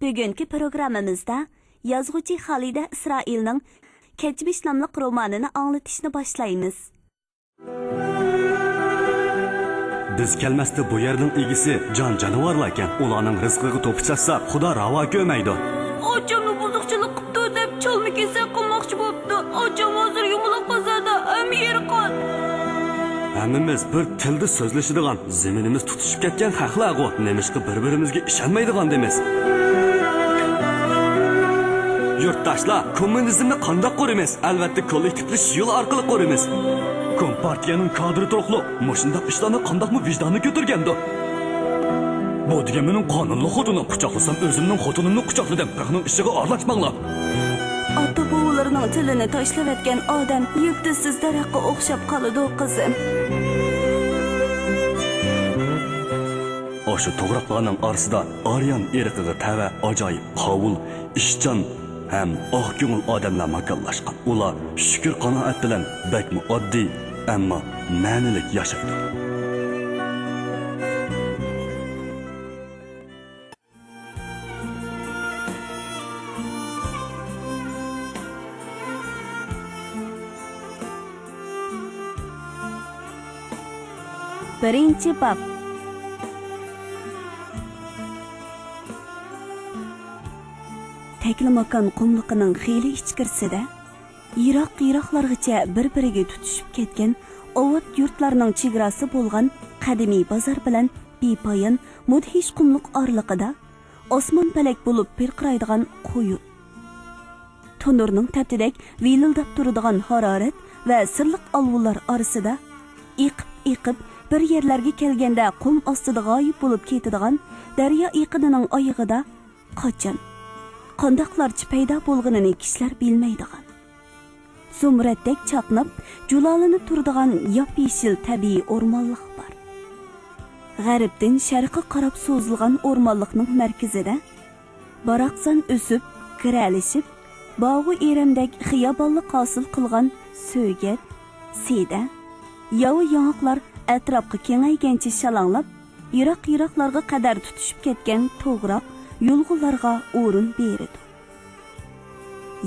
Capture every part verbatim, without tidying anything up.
بۈگۈنكى پروگراممىمىزدا يازغۇچى خالىدە ئىسرائىلنىڭ كەچمىش ناملىق رومانىنى ئاڭلىتىشنى باشلايمىز. بىز كەلمەستە بۇ يەرنىڭ ئىگىسى جان جانىۋارلاركەن. ئۇلارنىڭ رىزقىغا توپا چاچساق، خۇدا راۋا كۆرمەيدۇ. ئاچاممۇ بۇزۇقچىلىق قىپتۇ دەپ چالما كېسەك قىلماقچى بوپتۇ. ئاچام ھازىر يۇمىلاق بازاردا، ھەممە يېرى قان. ھەممىمىز بىر تىلدا سۆزلىشىدىغان، زېمىنىمىز تۇتىشىپ كەتكەن خەقلەرغۇ، نېمىشقا بىر-بىرىمىزگە ئىشەنمەيدىغاندىمىز؟ يۇرتداشلار، كوممۇنىزمنى قانداق قۇرىمىز؟ ئەلۋەتتە، كوللېكتىپلىشىش يولى ئارقىلىق قۇرىمىز. كومپارتىيەنىڭ كادىرى تۇرۇقلۇق مۇشۇنداق ئىشلارنى قانداقمۇ ۋىجدانى كۆتۈرگەندۇ؟ بۇ دېگەن مېنىڭ قانۇنلۇق خوتۇنۇم. قۇچاقلىسام ئۆزۈمنىڭ خوتۇنۇمنى قۇچاقلىدىم. بىراق ئۇنىڭ ئىشىغا ئارىلاشماڭلار. ئاتا-بوۋىلىرىنىڭ تىلىنى تاشلىۋەتكەن ئادەم يىلتىزسىز دەرەخكە ئوخشاپ قالىدۇ، قىزىم. ئاشۇ توغراقلارنىڭ ئارىسىدا ئاريان ئىرقىغا تەۋە ئاجايىپ قاۋۇل، ئىشچان ھەم ئاق كۆڭۈل ئادەملەر ماكانلاشقان. ئۇلار شۈكۈر-قانائەت بىلەن بەكمۇ ئاددىي، ئەمما مەنىلىك ياشايدۇ. بىرىنچى باب. تەكلىماكان قۇملۇقىنىڭ خېلى ئىچكىرىسىدە، يىراق-يىراقلارغىچە بىر-بىرىگە تۇتىشىپ كەتكەن ئاۋات يۇرتلارنىڭ چېگراسى بولغان قەدىمىي بازار بىلەن بىپايان مۇدھىش قۇملۇق ئارىلىقىدا ئاسمان پەلەك بولۇپ پىرقىرايدىغان قۇيۇن. تونۇرنىڭ تەپتىدەك ۋىلىلداپ تۇرىدىغان ھارارەت ۋە سىرلىق ئالۋۇنلار ئارىسىدا ئېقىپ-ئېقىپ بىر يەرلەرگە كەلگەندە قۇم ئاستىدا غايىب بولۇپ كېتىدىغان دەريا ئېقىنىنىڭ ئايىغىدا قاچان، قانداقلارچە پەيدا بولغىنىنى كىشىلەر بىلمەيدىغان، زۇمرەتتەك چاقناپ، جۇلالىنىپ تۇرىدىغان ياپيېشىل تەبىئىي ئورمانلىق بار. غەربتىن شەرققە قاراپ سوزۇلغان ئورمانلىقنىڭ مەركىزىدە باراقسان ئۆسۈپ، گىرەلىشىپ، باغۇ ئېرەندەك خىيابانلىق ھاسىل قىلغان سۆگەت، سىدە، ياۋا ياڭاقلار ئەتراپقا كېڭەيگەنچە شالاڭلاپ، يىراق-يىراقلارغا قەدەر تۇتىشىپ كەتكەن توغراق يۇلغۇنلارغا ئورۇن بېرىدۇ.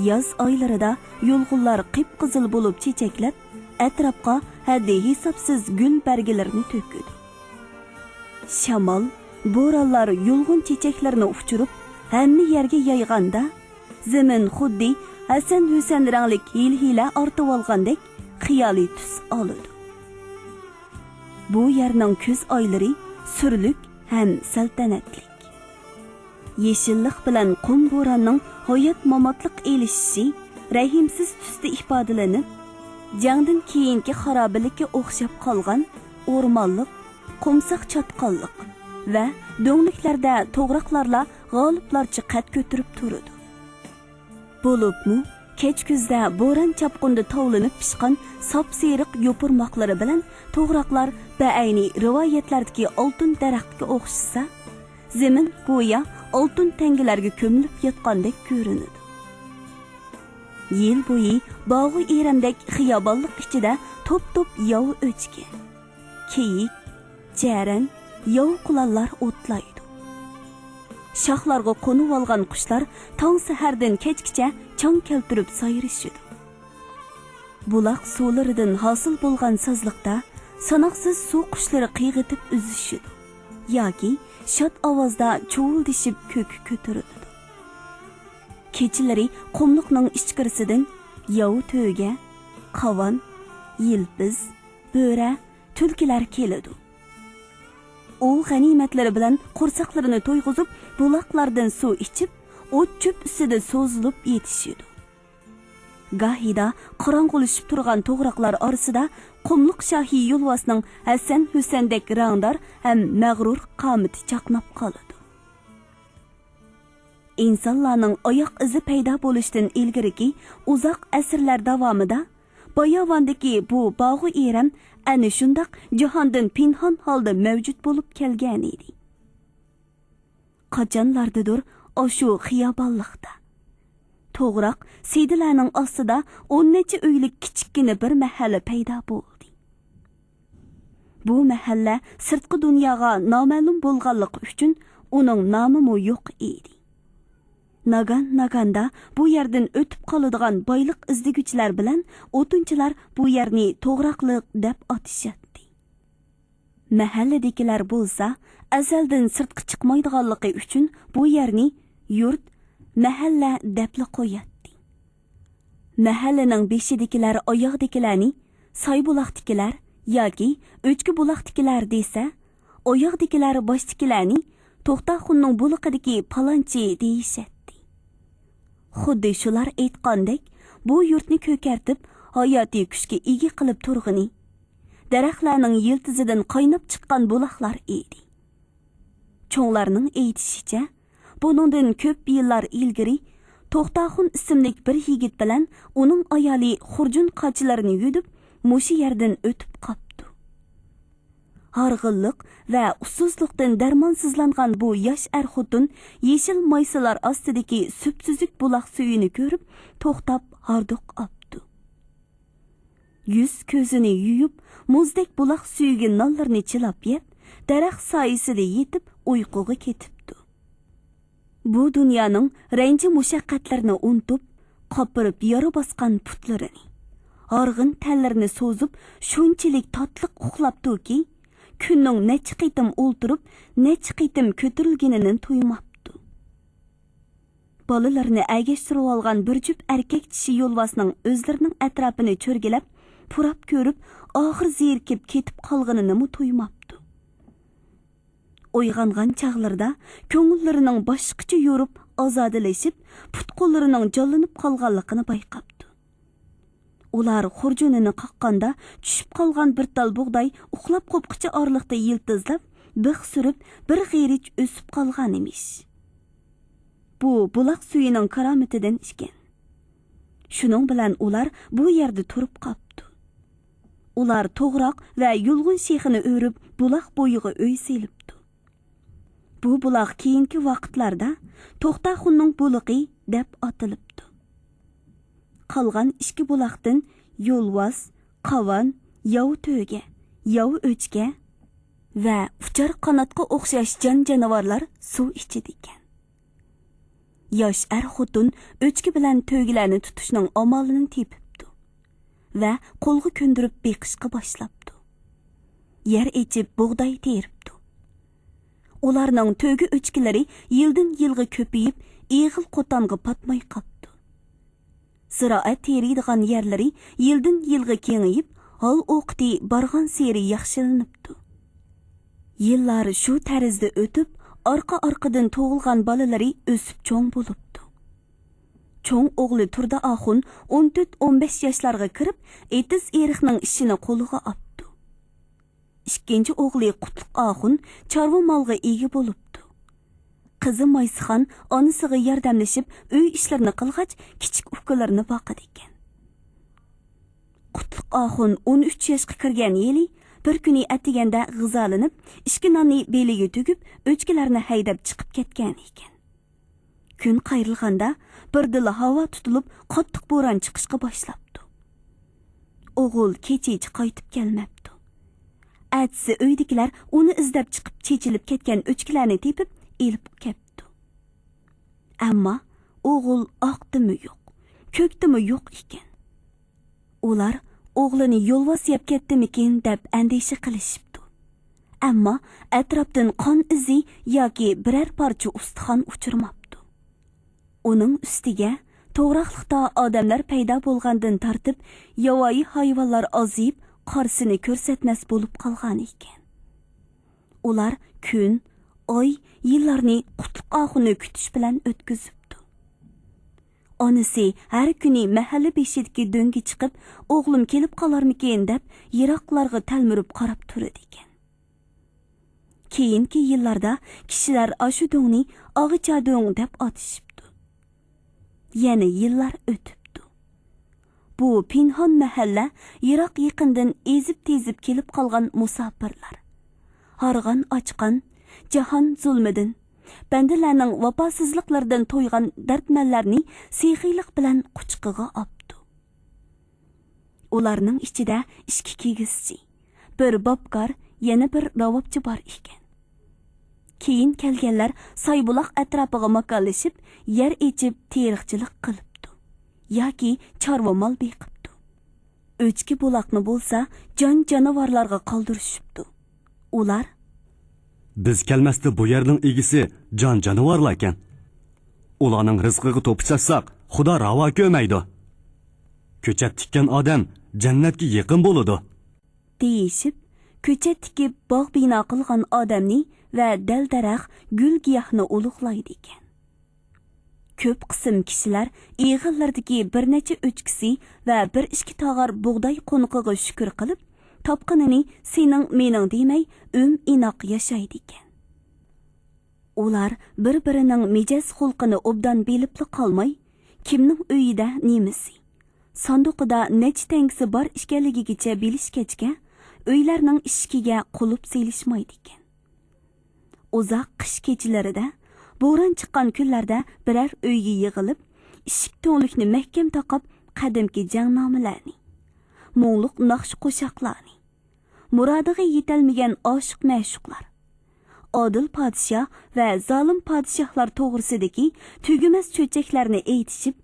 ياز ئايلىرىدا يۇلغۇنلار قىپقىزىل بولۇپ چېچەكلەپ، ئەتراپقا ھەددى ھېسابسىز گۈل بەرگىلىرىنى تۆكىدۇ. شامال، بورانلار يۇلغۇن چېچەكلىرىنى ئۇچۇرۇپ، ھەممە يەرگە يايغاندا، زېمىن خۇددى ھەسەن-ھۈسەن رەڭلىك ھىيلە-ھىيلە ئارتىۋالغاندەك خىيالىي تۈس ئالىدۇ. بۇ يەرنىڭ كۈز ئايلىرى سۈرلۈك ھەم سەلتەنەتلىك. يېشىللىق بىلەن قۇم بوراننىڭ ھايات-ماماتلىق ئېلىشىشى رەھىمسىز تۈستە ئىپادىلىنىپ، جەڭدىن كېيىنكى خارابىلىككە ئوخشاپ قالغان ئورمانلىق، قۇمساق چاتقاللىق ۋە دۆڭلۈكلەردە توغراقلارلا غالىبلارچە قەد كۆتۈرۈپ تۇرىدۇ. بولۇپمۇ كەچ كۈزدە بوران-چاپقۇندا تاۋلىنىپ پىشقان ساپسېرىق يوپۇرماقلىرى بىلەن توغراقلار بەئەينى رىۋايەتلەردىكى ئالتۇن دەرەخكە ئوخشىسا، زېمىن گويا ئالتۇن تەڭگىلەرگە كۆمۈلۈپ ياتقاندەك كۆرۈنىدۇ. يىل بويى باغۇ ئېرەندەك خىيابانلىق ئىچىدە توپ-توپ ياۋا ئۆچكە، كېيىك، جەرەن، ياۋا قۇلانلار ئوتلايدۇ. شاخلارغا قونۇۋالغان قۇشلار تاڭ سەھەردىن كەچكىچە چاڭ كەلتۈرۈپ سايرىشىدۇ. بۇلاق سۇلىرىدىن ھاسىل بولغان سازلىقتا ساناقسىز سۇ قۇشلىرى قىيغىتىپ ئۈزۈشىدۇ ياكى شاد ئاۋازدا چۇۋۇلدىشىپ كۆككە كۆتۈرۈلىدۇ. كېچىلىرى قۇملۇقنىڭ ئىچكىرىسىدىن ياۋا تۆگە، قاۋان، يىلپىز، بۆرە، تۈلكىلەر كېلىدۇ. ئوۋ غەنىيمەتلىرى بىلەن قورساقلىرىنى تويغۇزۇپ، بۇلاقلاردىن سۇ ئىچىپ، ئوت-چۆپ ئۈستىدە سوزۇلۇپ يېتىشىدۇ. گاھىدا قاراڭغۇلىشىپ تۇرغان توغراقلار ئارىسىدا قۇملۇق شاھى يولۋاسنىڭ ھەسەن-ھۈسەندەك رەڭدار ھەم مەغرۇر قامىتى چاقناپ قالىدۇ. ئىنسانلارنىڭ ئاياق ئىزى پەيدا بولۇشتىن ئىلگىرىكى ئۇزاق ئەسىرلەر داۋامىدا باياۋاندىكى بۇ باغۇ ئېرەم ئەنە شۇنداق جاھاندىن پىنھان ھالدا مەۋجۇت بولۇپ كەلگەنىدى. قاچانلاردىدۇر ئاشۇ خىيابانلىقتا، توغراق سىدىلەرنىڭ ئاستىدا ئون نەچچە ئۆيلۈك كىچىككىنە بىر مەھەللە پەيدا بولدى. بۇ مەھەللە سىرتقى دۇنياغا نامەلۇم بولغانلىقى ئۈچۈن ئۇنىڭ نامىمۇ يوق ئىدى. ناگان-ناگاندا بۇ يەردىن ئۆتۈپ قالىدىغان بايلىق ئىزدىگۈچىلەر بىلەن ئوتۇنچىلار بۇ يەرنى توغراقلىق دەپ ئاتىشاتتى. مەھەللىدىكىلەر بولسا ئەزەلدىن سىرتقا چىقمايدىغانلىقى ئۈچۈن بۇ يەرنى يۇرت، مەھەللە دەپلا قوياتتى. مەھەللىنىڭ بېشىدىكىلەر ئاياغدىكىلەرنى سايبۇلاقتىكىلەر ياكى ئۆچكە بۇلاقتىكىلەر دېسە، ئاياغدىكىلەر باشتىكىلەرنى توختاخۇننىڭ بۇلىقىدىكى پالانچى دېيىشەتتى. خۇددى شۇلار ئېيتقاندەك، بۇ يۇرتنى كۆكەرتىپ، ھاياتىي كۈچكە ئىگە قىلىپ تۇرغىنى، دەرەخلەرنىڭ يىلتىزىدىن قايناپ چىققان بۇلاقلار ئىدى. چوڭلارنىڭ ئېيتىشىچە، بۇنىڭدىن كۆپ يىللار ئىلگىرى توختاخۇن ئىسىملىك بىر يىگىت بىلەن ئۇنىڭ ئايالى خۇرجۇن قاچىلىرىنى يۈدۈپ، مۇشۇ يەردىن ئۆتۈپ قاپتۇ. ھارغىنلىق ۋە ئۇسسۇزلۇقتىن دەرمانسىزلانغان بۇ ياش ئەر-خوتۇن يېشىل مايسىلار ئاستىدىكى سۈپسۈزۈك بۇلاق سۈيىنى كۆرۈپ، توختاپ ھاردۇق ئاپتۇ. يۈز-كۆزىنى يۇيۇپ، مۇزدەك بۇلاق سۈيىگە نانلىرىنى چىلاپ يەپ، دەرەخ سايىسىدا يېتىپ ئۇيقۇغا كېتىپتۇ. بۇ دۇنيانىڭ رەنجى-مۇشەققەتلىرىنى ئۇنتۇپ، قاپىرىپ يارا باسقان پۇتلىرىنى، ھارغىن تەنلىرىنى سوزۇپ، شۇنچىلىك تاتلىق ئۇخلاپتۇكى، كۈننىڭ نەچچە قېتىم ئولتۇرۇپ، نەچچە قېتىم كۆتۈرۈلگىنىنى تۇيماپتۇ. بالىلىرىنى ئەگەشتۈرۈۋالغان بىر جۈپ ئەركەك چىشى يولۋاسنىڭ ئۆزلىرىنىڭ ئەتراپىنى چۆرگىلەپ، پۇراپ كۆرۈپ، ئاخىر زېرىكىپ كېتىپ قالغىنىنىمۇ تۇيماپتۇ. ئويغانغان چاغلىرىدا كۆڭۈللىرىنىڭ باشقىچە يورۇپ، ئازادىلىشىپ، پۇت-قوللىرىنىڭ جانلىنىپ قالغانلىقىنى بايقاپتۇ. ئۇلار خۇرجۇنىنى قاققاندا، چۈشۈپ قالغان بىر تال بۇغداي ئۇخلاپ قوپقۇچە ئارىلىقتا يىلتىزلاپ، بىخ سۈرۈپ، بىر غېرىچ ئۆسۈپ قالغان ئىمىش. بۇ بۇلاق سۈيىنىڭ كارامىتىدىن ئىكەن. شۇنىڭ بىلەن ئۇلار بۇ يەردە تۇرۇپ قاپتۇ. ئۇلار توغراق ۋە يۇلغۇن شېخىنى ئۆرۈپ، بۇلاق بويىغا ئۆي سېلىپتۇ. بۇ بۇلاق كېيىنكى ۋاقىتلاردا توختاخۇننىڭ بۇلىقى دەپ ئاتىلىپتۇ. قالغان ئىككى بۇلاقتىن يولۋاس، قاۋان، ياۋا تۆگە، ياۋا ئۆچكە ۋە ئۇچار قاناتقا ئوخشاش جان-جانىۋارلار سۇ ئىچىدىكەن. ياش ئەر-خوتۇن ئۆچكە بىلەن تۆگىلەرنى تۇتۇشنىڭ ئامالىنى تېپىپتۇ ۋە قولغا كۆندۈرۈپ بېقىشقا باشلاپتۇ. يەر ئېچىپ بۇغداي تېرىپتۇ. ئۇلارنىڭ تۆگە ئۆچكىلىرى يىلدىن يىلغا كۆپىيىپ، ئېغىل قوتانغا پاتماي قاپتۇ. زىرائەت تېرىيدىغان يەرلىرى يىلدىن يىلغا كېڭىيىپ، ھال ئوقىتى بارغانسېرى ياخشىلىنىپتۇ. يىللار شۇ تەرزدە ئۆتۈپ، ئارقا-ئارقىدىن تۇغۇلغان بالىلىرى ئۆسۈپ چوڭ بولۇپتۇ. چوڭ ئوغلى تۇردى ئاخۇن ئون تۆت، ئون بەش ياشلارغا كىرىپ، ئېتىز-ئېرىقنىڭ ئىشىنى قولىغا ئاپتۇ. ئىككىنچى ئوغلى قۇتلۇق ئاخۇن چارۋا مالغا ئىگە بولۇپتۇ. قىزى مايسىخان ئانىسىغا ياردەملىشىپ ئۆي ئىشلىرىنى قىلغاچ، كىچىك ئۇكىلىرىنى باقىدىكەن. قۇتلۇق ئاخۇن ئون ئۈچ ياشقا كىرگەن يىلى بىر كۈنى ئەتىگەندە غىزالىنىپ، ئىككى ناننى بېلىگە تۈگۈپ، ئۆچكىلەرنى ھەيدەپ چىقىپ كەتكەن ئىكەن. كۈن قايرىلغاندا، بىردىنلا ھاۋا تۇتۇلۇپ، قاتتىق بوران چىقىشقا باشلاپتۇ. ئوغۇل كېچىچە قايتىپ كەلمەپتۇ. ئەتىسى ئۆيدىكىلەر ئۇنى ئىزدەپ چىقىپ، چېچىلىپ كەتكەن ئۆچكىلەرنى تېپىپ ئېلىپ كەپتۇ. ئەمما ئوغۇل ئاقتىمۇ يوق، كۆكتىمۇ يوق ئىكەن. ئۇلار ئوغلىنى يولۋاس يەپ كەتتىمىكىن دەپ ئەندىشە قىلىشىپتۇ. ئەمما ئەتراپتىن قان ئىزى ياكى بىرەر پارچە ئۇستىخان ئۇچرىماپتۇ. ئۇنىڭ ئۈستىگە توغراقلىقتا ئادەملەر پەيدا بولغاندىن تارتىپ، ياۋايى ھايۋانلار ئازىيىپ، قارىسىنى كۆرسەتمەس بولۇپ قالغان ئىكەن. ئۇلار كۈن، ئاي، يىللارنى قۇتلۇق ئاخۇننى كۈتۈش بىلەن ئۆتكۈزۈپتۇ. ئانىسى ھەر كۈنى مەھەللە بېشىدىكى دۆڭگە چىقىپ، ئوغلۇم كېلىپ قالارمىكىن دەپ، يىراقلارغا تەلمۈرۈپ قاراپ تۇرىدىكەن. كېيىنكى يىللاردا كىشىلەر ئاشۇ دۆڭنى ئاغىچادۆڭ دەپ ئاتىشىپتۇ. يەنە يىللار ئۆتۈپتۇ. بۇ پىنھان مەھەللە يىراق-يېقىندىن ئېزىپ-تېزىپ كېلىپ قالغان مۇساپىرلار، ھارغان-ئاچقان، جاھان زۇلمىدىن، بەندىلەرنىڭ ۋاپاسىزلىقلىرىدىن تويغان دەردمەنلەرنى سېخىيلىق بىلەن قۇچىقىغا ئاپتۇ. ئۇلارنىڭ ئىچىدە ئىككى كىگىزچى، بىر باپكار، يەنە بىر راۋابچى بار ئىكەن. كېيىن كەلگەنلەر سايبۇلاق ئەتراپىغا ماكانلىشىپ، يەر ئېچىپ تېرىقچىلىق قىلىپتۇ ياكى چارۋا مال بېقىپتۇ. ئۆچكە بۇلاقنى بولسا جان جانىۋارلارغا قالدۇرۇشۇپتۇ. ئۇلار، بىز كەلمەستە بۇ يەرنىڭ ئىگىسى جان جانىۋارلاركەن. ئۇلارنىڭ رىزقىغا توپا چاچساق، خۇدا راۋا كۆرمەيدۇ. كۆچەت تىككەن ئادەم جەننەتكە يېقىن بولىدۇ. دېيىشىپ، كۆچەت تىكىپ باغ بىنا قىلغان ئادەمنى ۋە دەل-دەرەخ، گۈل-گىياھنى ئۇلۇغلايدىكەن. كۆپ قىسىم كىشىلەر ئېغىللىرىدىكى بىر نەچچە ئۆچكىسى ۋە بىر ئىككى تاغار بۇغداي قونىقىغا شۈكۈر قىلىپ، تاپقىنىنى سېنىڭ، مېنىڭ دېمەي، ئۆم-ئىناق ياشايدىكەن. ئۇلار بىر-بىرىنىڭ مىجەز-خۇلقىنى ئوبدان بىلىپلا قالماي، كىمنىڭ ئۆيىدە نېمىسى، ساندۇقىدا نەچچە تەڭگىسى بار ئىكەنلىكىگىچە بىلىشكەچكە، ئۆيلەرنىڭ ئىشىكىگە قۇلۇپ سېلىشمايدىكەن. ئۇزاق قىش كېچىلىرىدە، بوران چىققان كۈنلەردە بىرەر ئۆيگە يىغىلىپ، ئىشىك تۈڭلۈكنى مەھكەم تاقاپ، قەدىمكى جەڭنامىلەرنى، مۇڭلۇق ناخشا-قوشاقلارنى، مۇرادىغا يېتەلمىگەن ئاشىق-مەشۇقلار، ئادىل پادىشاھ ۋە زالىم پادىشاھلار توغرىسىدىكى تۈگىمەس چۆچەكلەرنى ئېيتىشىپ،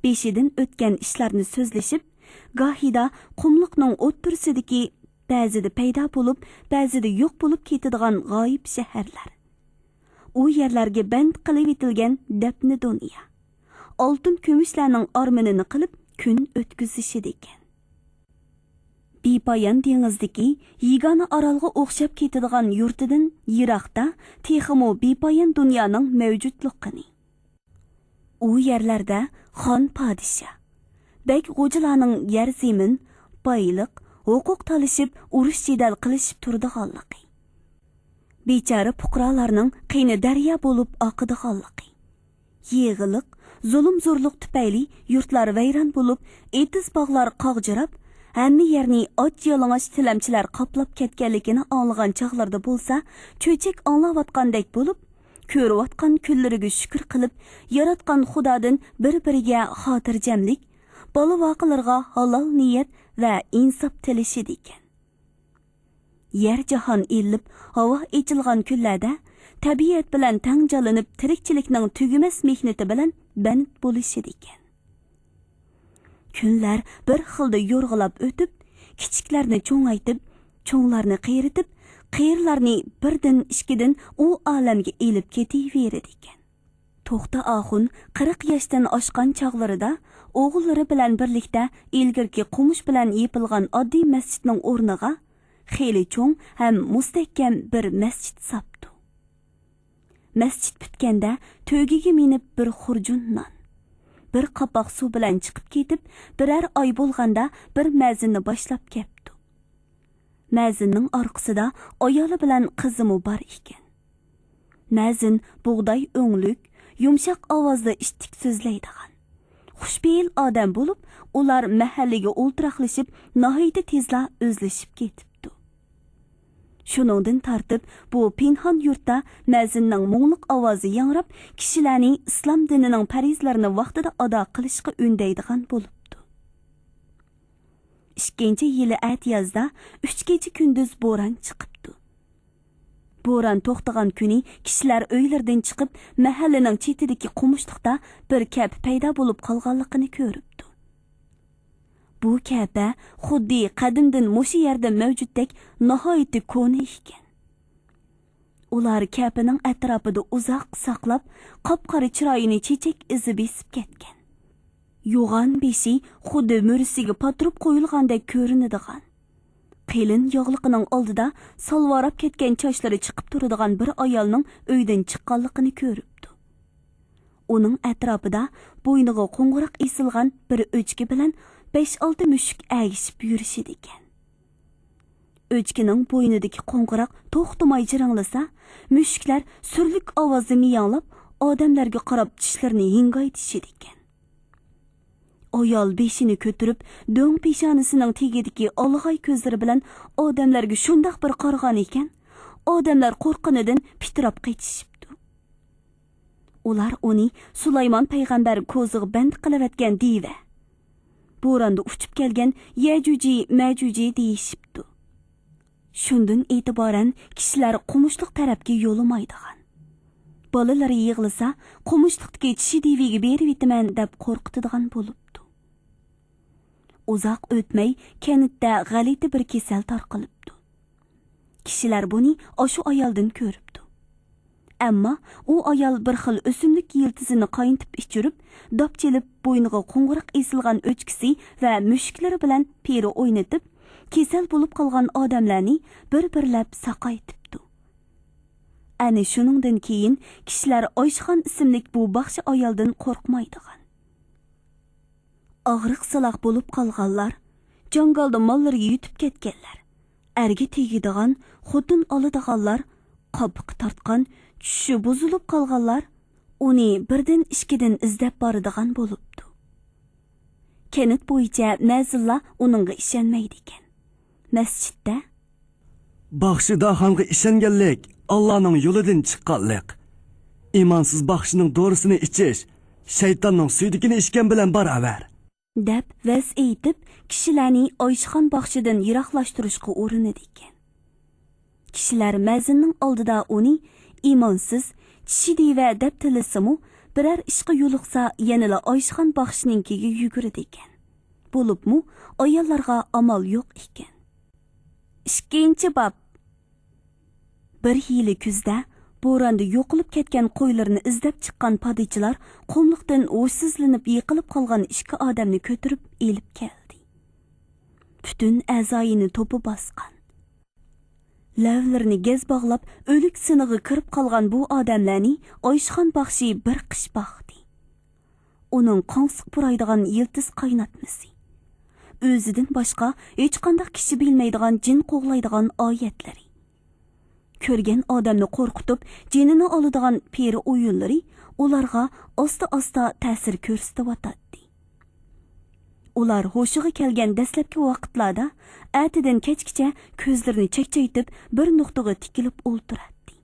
بېشىدىن ئۆتكەن ئىشلارنى سۆزلىشىپ، گاھىدا قۇملۇقنىڭ ئوتتۇرىسىدىكى بەزىدە پەيدا بولۇپ، بەزىدە يوق بولۇپ كېتىدىغان غايىب شەھەرلەر، ئۇ يەرلەرگە بەند قىلىۋېتىلگەن دەپنە دۇنيا، ئالتۇن-كۈمۈشلەرنىڭ ئارمىنىنى قىلىپ كۈن ئۆتكۈزۈشىدىكەن. بىپايان دېڭىزدىكى يېگانە ئارالغا ئوخشاپ كېتىدىغان يۇرتىدىن يىراقتا تېخىمۇ بىپايان دۇنيانىڭ مەۋجۇتلۇقىنى، ئۇ يەرلەردە خان پادىشاھ، بەگ غوجىلارنىڭ يەر زېمىن، بايلىق، ھوقۇق تالىشىپ، ئۇرۇش جېدەل قىلىشىپ تۇرىدىغانلىقى، بىچارە پۇقرالارنىڭ قېنى دەريا بولۇپ ئاقىدىغانلىقى، يېغىلىق، زۇلۇم-زورلۇق تۈپەيلى يۇرتلار ۋەيران بولۇپ، ئېتىز باغلار قاغجىراپ، ھەممە يەرنى ئاچ-يالىڭاچ تىلەمچىلەر قاپلاپ كەتكەنلىكىنى ئاڭلىغان چاغلىرىدا بولسا، چۆچەك ئاڭلاۋاتقاندەك بولۇپ، كۆرۈۋاتقان كۈنلىرىگە شۈكۈر قىلىپ، ياراتقان خۇدادىن بىر-بىرىگە خاتىرجەملىك، بالا-ۋاقىلىرىغا ھالال نىيەت ۋە ئىنساپ تىلىشىدىكەن. يەر-جاھان ئېلىپ، ھاۋا ئېچىلغان كۈنلەردە تەبىئەت بىلەن تەڭ جانلىنىپ، تىرىكچىلىكنىڭ تۈگىمەس مېھنىتى بىلەن بەند بولۇشىدىكەن. كۈنلەر بىر خىلدا يورغىلاپ ئۆتۈپ، كىچىكلەرنى چوڭايتىپ، چوڭلارنى قېرىتىپ، قېرىلارنى بىردىن، ئىككىدىن ئۇ ئالەمگە ئېلىپ كېتىۋېرىدىكەن. توختى ئاخۇن قىرىق ياشتىن ئاشقان چاغلىرىدا ئوغۇللىرى بىلەن بىرلىكتە ئىلگىرىكى قومۇش بىلەن يېپىلغان ئاددىي مەسچىتنىڭ ئورنىغا خېلى چوڭ ھەم مۇستەھكەم بىر مەسچىت ساپتۇ. مەسچىت پۈتكەندە تۆگىگە مىنىپ بىر خۇرجۇن نان، بىر قاپاق سۇ بىلەن چىقىپ كېتىپ، بىرەر ئاي بولغاندا بىر مەزىننى باشلاپ كەپتۇ. مەزىننىڭ ئارقىسىدا ئايالى بىلەن قىزىمۇ بار ئىكەن. مەزىن بۇغداي ئۆڭلۈك، يۇمشاق ئاۋازدا ئىتتىك سۆزلەيدىغان، خۇشپېئىل ئادەم بولۇپ، ئۇلار مەھەللىگە ئولتۇراقلىشىپ، ناھايىتى تېزلا ئۆزلىشىپ كېتىپتۇ. شۇنىڭدىن تارتىپ بۇ پىنھان يۇرتتا مەزىننىڭ مۇڭلۇق ئاۋازى ياڭراپ، كىشىلەرنى ئىسلام دىنىنىڭ پەرىزلىرىنى ۋاقتىدا ئادا قىلىشقا ئۈندەيدىغان بولۇپتۇ. ئىككىنچى يىلى ئەتىيازدا ئۈچ كېچە كۈندۈز بوران چىقىپتۇ. بوران توختىغان كۈنى كىشىلەر ئۆيلىرىدىن چىقىپ، مەھەللىنىڭ چېتىدىكى قومۇشلۇقتا بىر كەپە پەيدا بولۇپ قالغانلىقىنى كۆرۈپتۇ. بۇ كەپە خۇددى قەدىمدىن مۇشۇ يەردە مەۋجۇتتەك ناھايىتى كونا ئىكەن. ئۇلار كەپىنىڭ ئەتراپىدا ئۇزاق ساقلاپ، قاپقارا چىرايىنى چېچەك ئىزى بېسىپ كەتكەن. يوغان بېشى خۇددى مۈرىسىگە پاتۇرۇپ قويۇلغاندەك كۆرۈنىدىغان، قېلىن ياغلىقىنىڭ ئالدىدا سالۋاراپ كەتكەن چاچلىرى چىقىپ تۇرىدىغان بىر ئايالنىڭ ئۆيدىن چىققانلىقىنى كۆرۈپتۇ. ئۇنىڭ ئەتراپىدا بوينىغا قوڭغۇراق ئېسىلغان بىر ئۆچكە بىلەن بەش-ئالتە مۈشۈك ئەگىشىپ يۈرۈشىدىكەن. ئۆچكىنىڭ بوينىدىكى قوڭغۇراق توختىماي جىرىڭلىسا، مۈشۈكلەر سۈرلۈك ئاۋازدا مىياڭلاپ، ئادەملەرگە قاراپ چىشلىرىنى ھىڭگايتىشىدىكەن. ئايال بېشىنى كۆتۈرۈپ، دۆڭ پېشانىسىنىڭ تېگىدىكى ئالىغاي كۆزلىرى بىلەن ئادەملەرگە شۇنداق بىر قارىغان ئىكەن، ئادەملەر قورققىنىدىن پىتىراپ قېچىشىپتۇ. ئۇلار ئۇنى سۇلايمان پەيغەمبەر كوزىغا بەند قىلىۋەتكەن دىۋە، بوراندا ئۇچۇپ كەلگەن يەجۈجى مەجۈجى دېيىشىپتۇ. شۇندىن ئېتىبارەن كىشىلەر قومۇشلۇق تەرەپكە يولىمايدىغان، بالىلىرى يىغلىسا، قومۇشلۇقتىكى چىشى دېۋىگە بېرىۋېتىمەن دەپ قورقۇتىدىغان بولۇپتۇ. ئۇزاق ئۆتمەي، كەنتتە غەلىتە بىر كېسەل تارقىلىپتۇ. كىشىلەر بۇنى ئاشۇ ئايالدىن كۆرۈپتۇ. ئەمما ئۇ ئايال بىر خىل ئۆسۈملۈك يىلتىزىنى قاينىتىپ ئىچۈرۈپ، داپ چېلىپ، بوينىغا قوڭغۇراق ئېسىلغان ئۆچكىسى ۋە مۈشۈكلىرى بىلەن پېرە ئوينىتىپ، كېسەل بولۇپ قالغان ئادەملەرنى بىر-بىرلەپ ساقايتىپتۇ. ئەنە شۇنىڭدىن كېيىن كىشىلەر ئايشىخان ئىسىملىك بۇ باخشى ئايالدىن قورقمايدىغان. ئاغرىق-سالاق بولۇپ قالغانلار، جاڭگالدا ماللىرىغا يۈتۈپ كەتكەنلەر، ئەرگە تېگىدىغان، خوتۇن ئالىدىغانلار، قاپىقى تارتقان، چۈشى بۇزۇلۇپ قالغانلار ئۇنى بىردىن-ئىككىدىن ئىزدەپ بارىدىغان بولۇپتۇ. كەنت بويىچە مەزىنلار ئۇنىڭغا ئىشەنمەيدىكەن. مەسچىتتە، «باخشى داخانغا ئىشەنگەنلىك ئاللانىڭ يولىدىن چىققانلىق. ئىمانسىز باخشىنىڭ دورىسىنى ئىچىش شەيتاننىڭ سۈيدۈكىنى ئىچكەن بىلەن باراۋەر» دەپ ۋەز ئېيتىپ، كىشىلەرنى ئايشىخان باخشىدىن يىراقلاشتۇرۇشقا ئۇرۇنىدىكەن. كىشىلەر مەزىننىڭ ئالدىدا ئۇنى ئىمانسىز، چىشى دىۋە دەپ تىللىسىمۇ، بىرەر ئىشقا يولۇقسا يەنىلا ئايشىخان باخشىنىڭكىگە يۈگۈرىدىكەن. بولۇپمۇ ئاياللارغا ئامال يوق ئىكەن. ئىككىنچى باب. بىر يىلى كۈزدە بوراندا يوقىلىپ كەتكەن قويلىرىنى ئىزدەپ چىققان پادىچىلار قۇملۇقتىن ھوشسىزلىنىپ يىقىلىپ قالغان ئىككى ئادەمنى كۆتۈرۈپ ئېلىپ كەلدى. پۈتۈن ئەزايىنى توپا باسقان. لەۋلىرىنى گەز باغلاپ، ئۆلۈك سىنىغا كىرىپ قالغان بۇ ئادەملەرنى ئايشىخان باخشى بىر قىش باقتى. ئۇنىڭ قاڭسىق پۇرايدىغان يىلتىز قايناتمىسى، ئۆزىدىن باشقا ھېچقانداق كىشى بىلمەيدىغان جىن قوغلايدىغان ئايەتلىرى، كۆرگەن ئادەمنى قورقۇتۇپ، جېنىنى ئالىدىغان پېرى ئويۇنلىرى ئۇلارغا ئاستا-ئاستا تەسىر كۆرسىتىۋاتاتتى. ئۇلار ھوشىغا كەلگەن دەسلەپكى ۋاقىتلاردا ئەتىدىن كەچكىچە كۆزلىرىنى چەكچەيتىپ، بىر نۇقتىغا تىكىلىپ ئولتۇراتتى.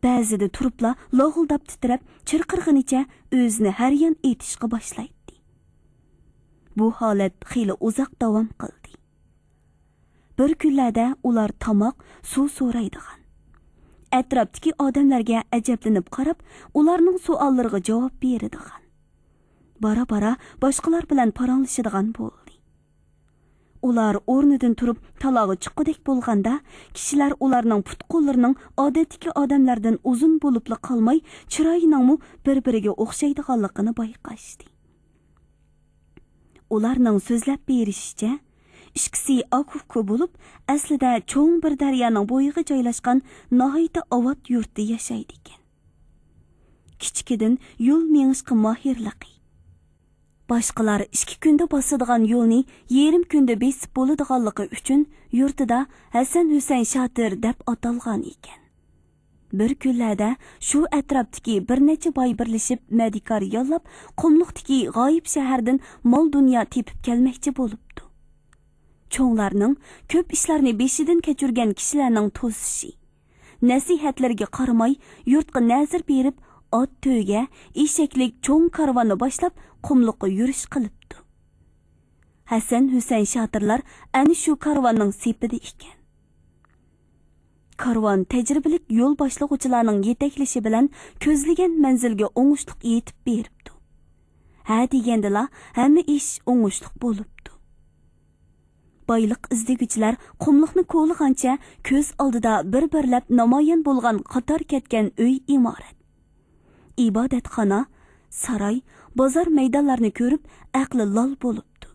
بەزىدە تۇرۇپلا لاغۇلداپ تىترەپ، چىرقىرىغىنىچە ئۆزىنى ھەر يان ئېتىشقا باشلايتتى. بۇ ھالەت خېلى ئۇزاق داۋام قىلدى. بىر كۈنلەردە ئۇلار تاماق، سۇ سورايدىغان. ئەتراپتىكى ئادەملەرگە ئەجەبلىنىپ قاراپ، ئۇلارنىڭ سوئاللىرىغا جاۋاب بېرىدىغان. بارا-بارا باشقىلار بىلەن پاراڭلىشىدىغان بولدى. ئۇلار ئورنىدىن تۇرۇپ تالاغا چىققۇدەك بولغاندا، كىشىلەر ئۇلارنىڭ پۇت-قوللىرىنىڭ ئادەتتىكى ئادەملەردىن ئۇزۇن بولۇپلا قالماي، چىرايىنىڭمۇ بىر-بىرىگە ئوخشايدىغانلىقىنى بايقاشتى. ئۇلارنىڭ سۆزلەپ بېرىشىچە، ئىككىسى ئاكا-ئۇكا بولۇپ، ئەسلىدە چوڭ بىر دەريانىڭ بويىغا جايلاشقان ناھايىتى ئاۋات يۇرتتا ياشايدىكەن. كىچىكىدىن يول مېڭىشقا ماھىرلىقى، باشقىلار ئىككى كۈندە باسىدىغان يولنى يېرىم كۈندە بېسىپ بولىدىغانلىقى ئۈچۈن يۇرتىدا ھەسەن-ھۈسەن شاتىر دەپ ئاتالغان ئىكەن. بىر كۈنلەردە شۇ ئەتراپتىكى بىر نەچچە باي بىرلىشىپ مەدىكار ياللاپ، قۇملۇقتىكى غايىب شەھەردىن مال-دۇنيا تېپىپ كەلمەكچى بولۇپتۇ. چوڭلارنىڭ، كۆپ ئىشلارنى بېشىدىن كەچۈرگەن كىشىلەرنىڭ توسۇشى، نەسىھەتلىرىگە قارىماي، يۇرتقا نەزىر بېرىپ، ئات تۆگە، ئېشەكلىك چوڭ كارۋاننى باشلاپ، قۇملۇققا يۈرۈش قىلىپتۇ. ھەسەن-ھۈسەن شاتىرلار ئەنە شۇ كارۋاننىڭ سېپىدە ئىكەن. كارۋان تەجرىبىلىك يول باشلىغۇچىلارنىڭ يېتەكلىشى بىلەن كۆزلىگەن مەنزىلگە ئوڭۇشلۇق يېتىپ بېرىپتۇ. ھە دېگەندىلا ھەممە ئىش ئوڭۇشلۇق بولۇپتۇ. بايلىق ئىزدىگۈچىلەر قۇملۇقنى كولىغانچە كۆز ئالدىدا بىر-بىرلەپ نامايان بولغان قاتار كەتكەن ئۆي-ئىمارەت، ئىبادەتخانا، ساراي، بازار مەيدانلارنى كۆرۈپ ئەقلى لال بولۇپتۇ.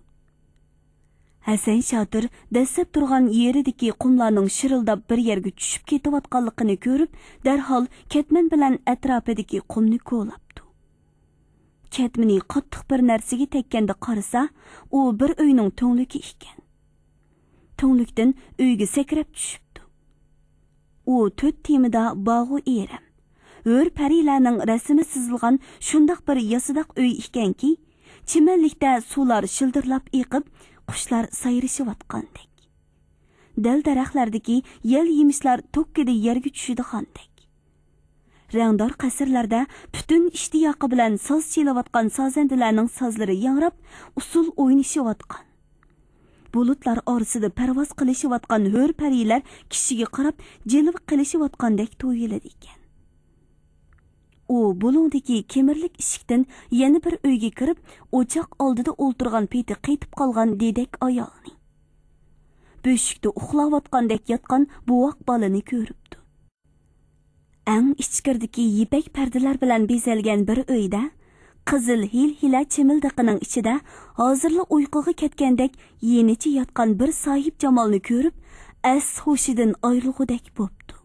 ھەسەن شاتىر دەسسەپ تۇرغان يېرىدىكى قۇملارنىڭ شىرىلداپ بىر يەرگە چۈشۈپ كېتىۋاتقانلىقىنى كۆرۈپ، دەرھال كەتمەن بىلەن ئەتراپىدىكى قۇمنى كولاپتۇ. كەتمىنى قاتتىق بىر نەرسىگە تەگكەندە قارىسا، ئۇ بىر ئۆينىڭ تۈڭلۈكى ئىكەن. تۈڭلۈكتىن ئۆيگە سەكرەپ چۈشۈپتۇ. ئۇ تۆت تېمىدا باغۇ ئېرەم، ھۆر پەرىلەرنىڭ رەسىمى سىزىلغان شۇنداق بىر ياسىداق ئۆي ئىكەنكى، چىمەنلىكتە سۇلار شىلدىرلاپ ئېقىپ، قۇشلار سايرىشىۋاتقاندەك. دەل-دەرەخلەردىكى يەل-يېمىشلار توككىدە يەرگە چۈشىدىغاندەك. رەڭدار قەسىرلەردە پۈتۈن ئىشتىياقى بىلەن ساز چېلىۋاتقان سازەندىلەرنىڭ سازلىرى ياڭراپ، ئۇسسۇل ئوينىشىۋاتقان. بۇلۇتلار ئارىسىدا پەرۋاز قىلىشىۋاتقان ھۆر پەرىلەر كىشىگە قاراپ جىلۋە قىلىشىۋاتقاندەك تۇيۇلىدىكەن. ئۇ بۇلۇڭدىكى كېمىرلىك ئىشىكتىن يەنە بىر ئۆيگە كىرىپ، ئوچاق ئالدىدا ئولتۇرغان پېتى قېتىپ قالغان دېدەك ئايالنى، بۆشۈكتە ئۇخلاۋاتقاندەك ياتقان بوۋاق بالىنى كۆرۈپتۇ. ئەڭ ئىچكىرىدىكى يىپەك پەردىلەر بىلەن بېزەلگەن بىر ئۆيدە، قىزىل ھىيلە چىمىلدىقىنىڭ ئىچىدە ھازىرلا ئۇيقۇغا كەتكەندەك يېنىچە ياتقان بىر ساھىبجامالنى كۆرۈپ، ئەس-ھوشىدىن ئايرىلغۇدەك بوپتۇ.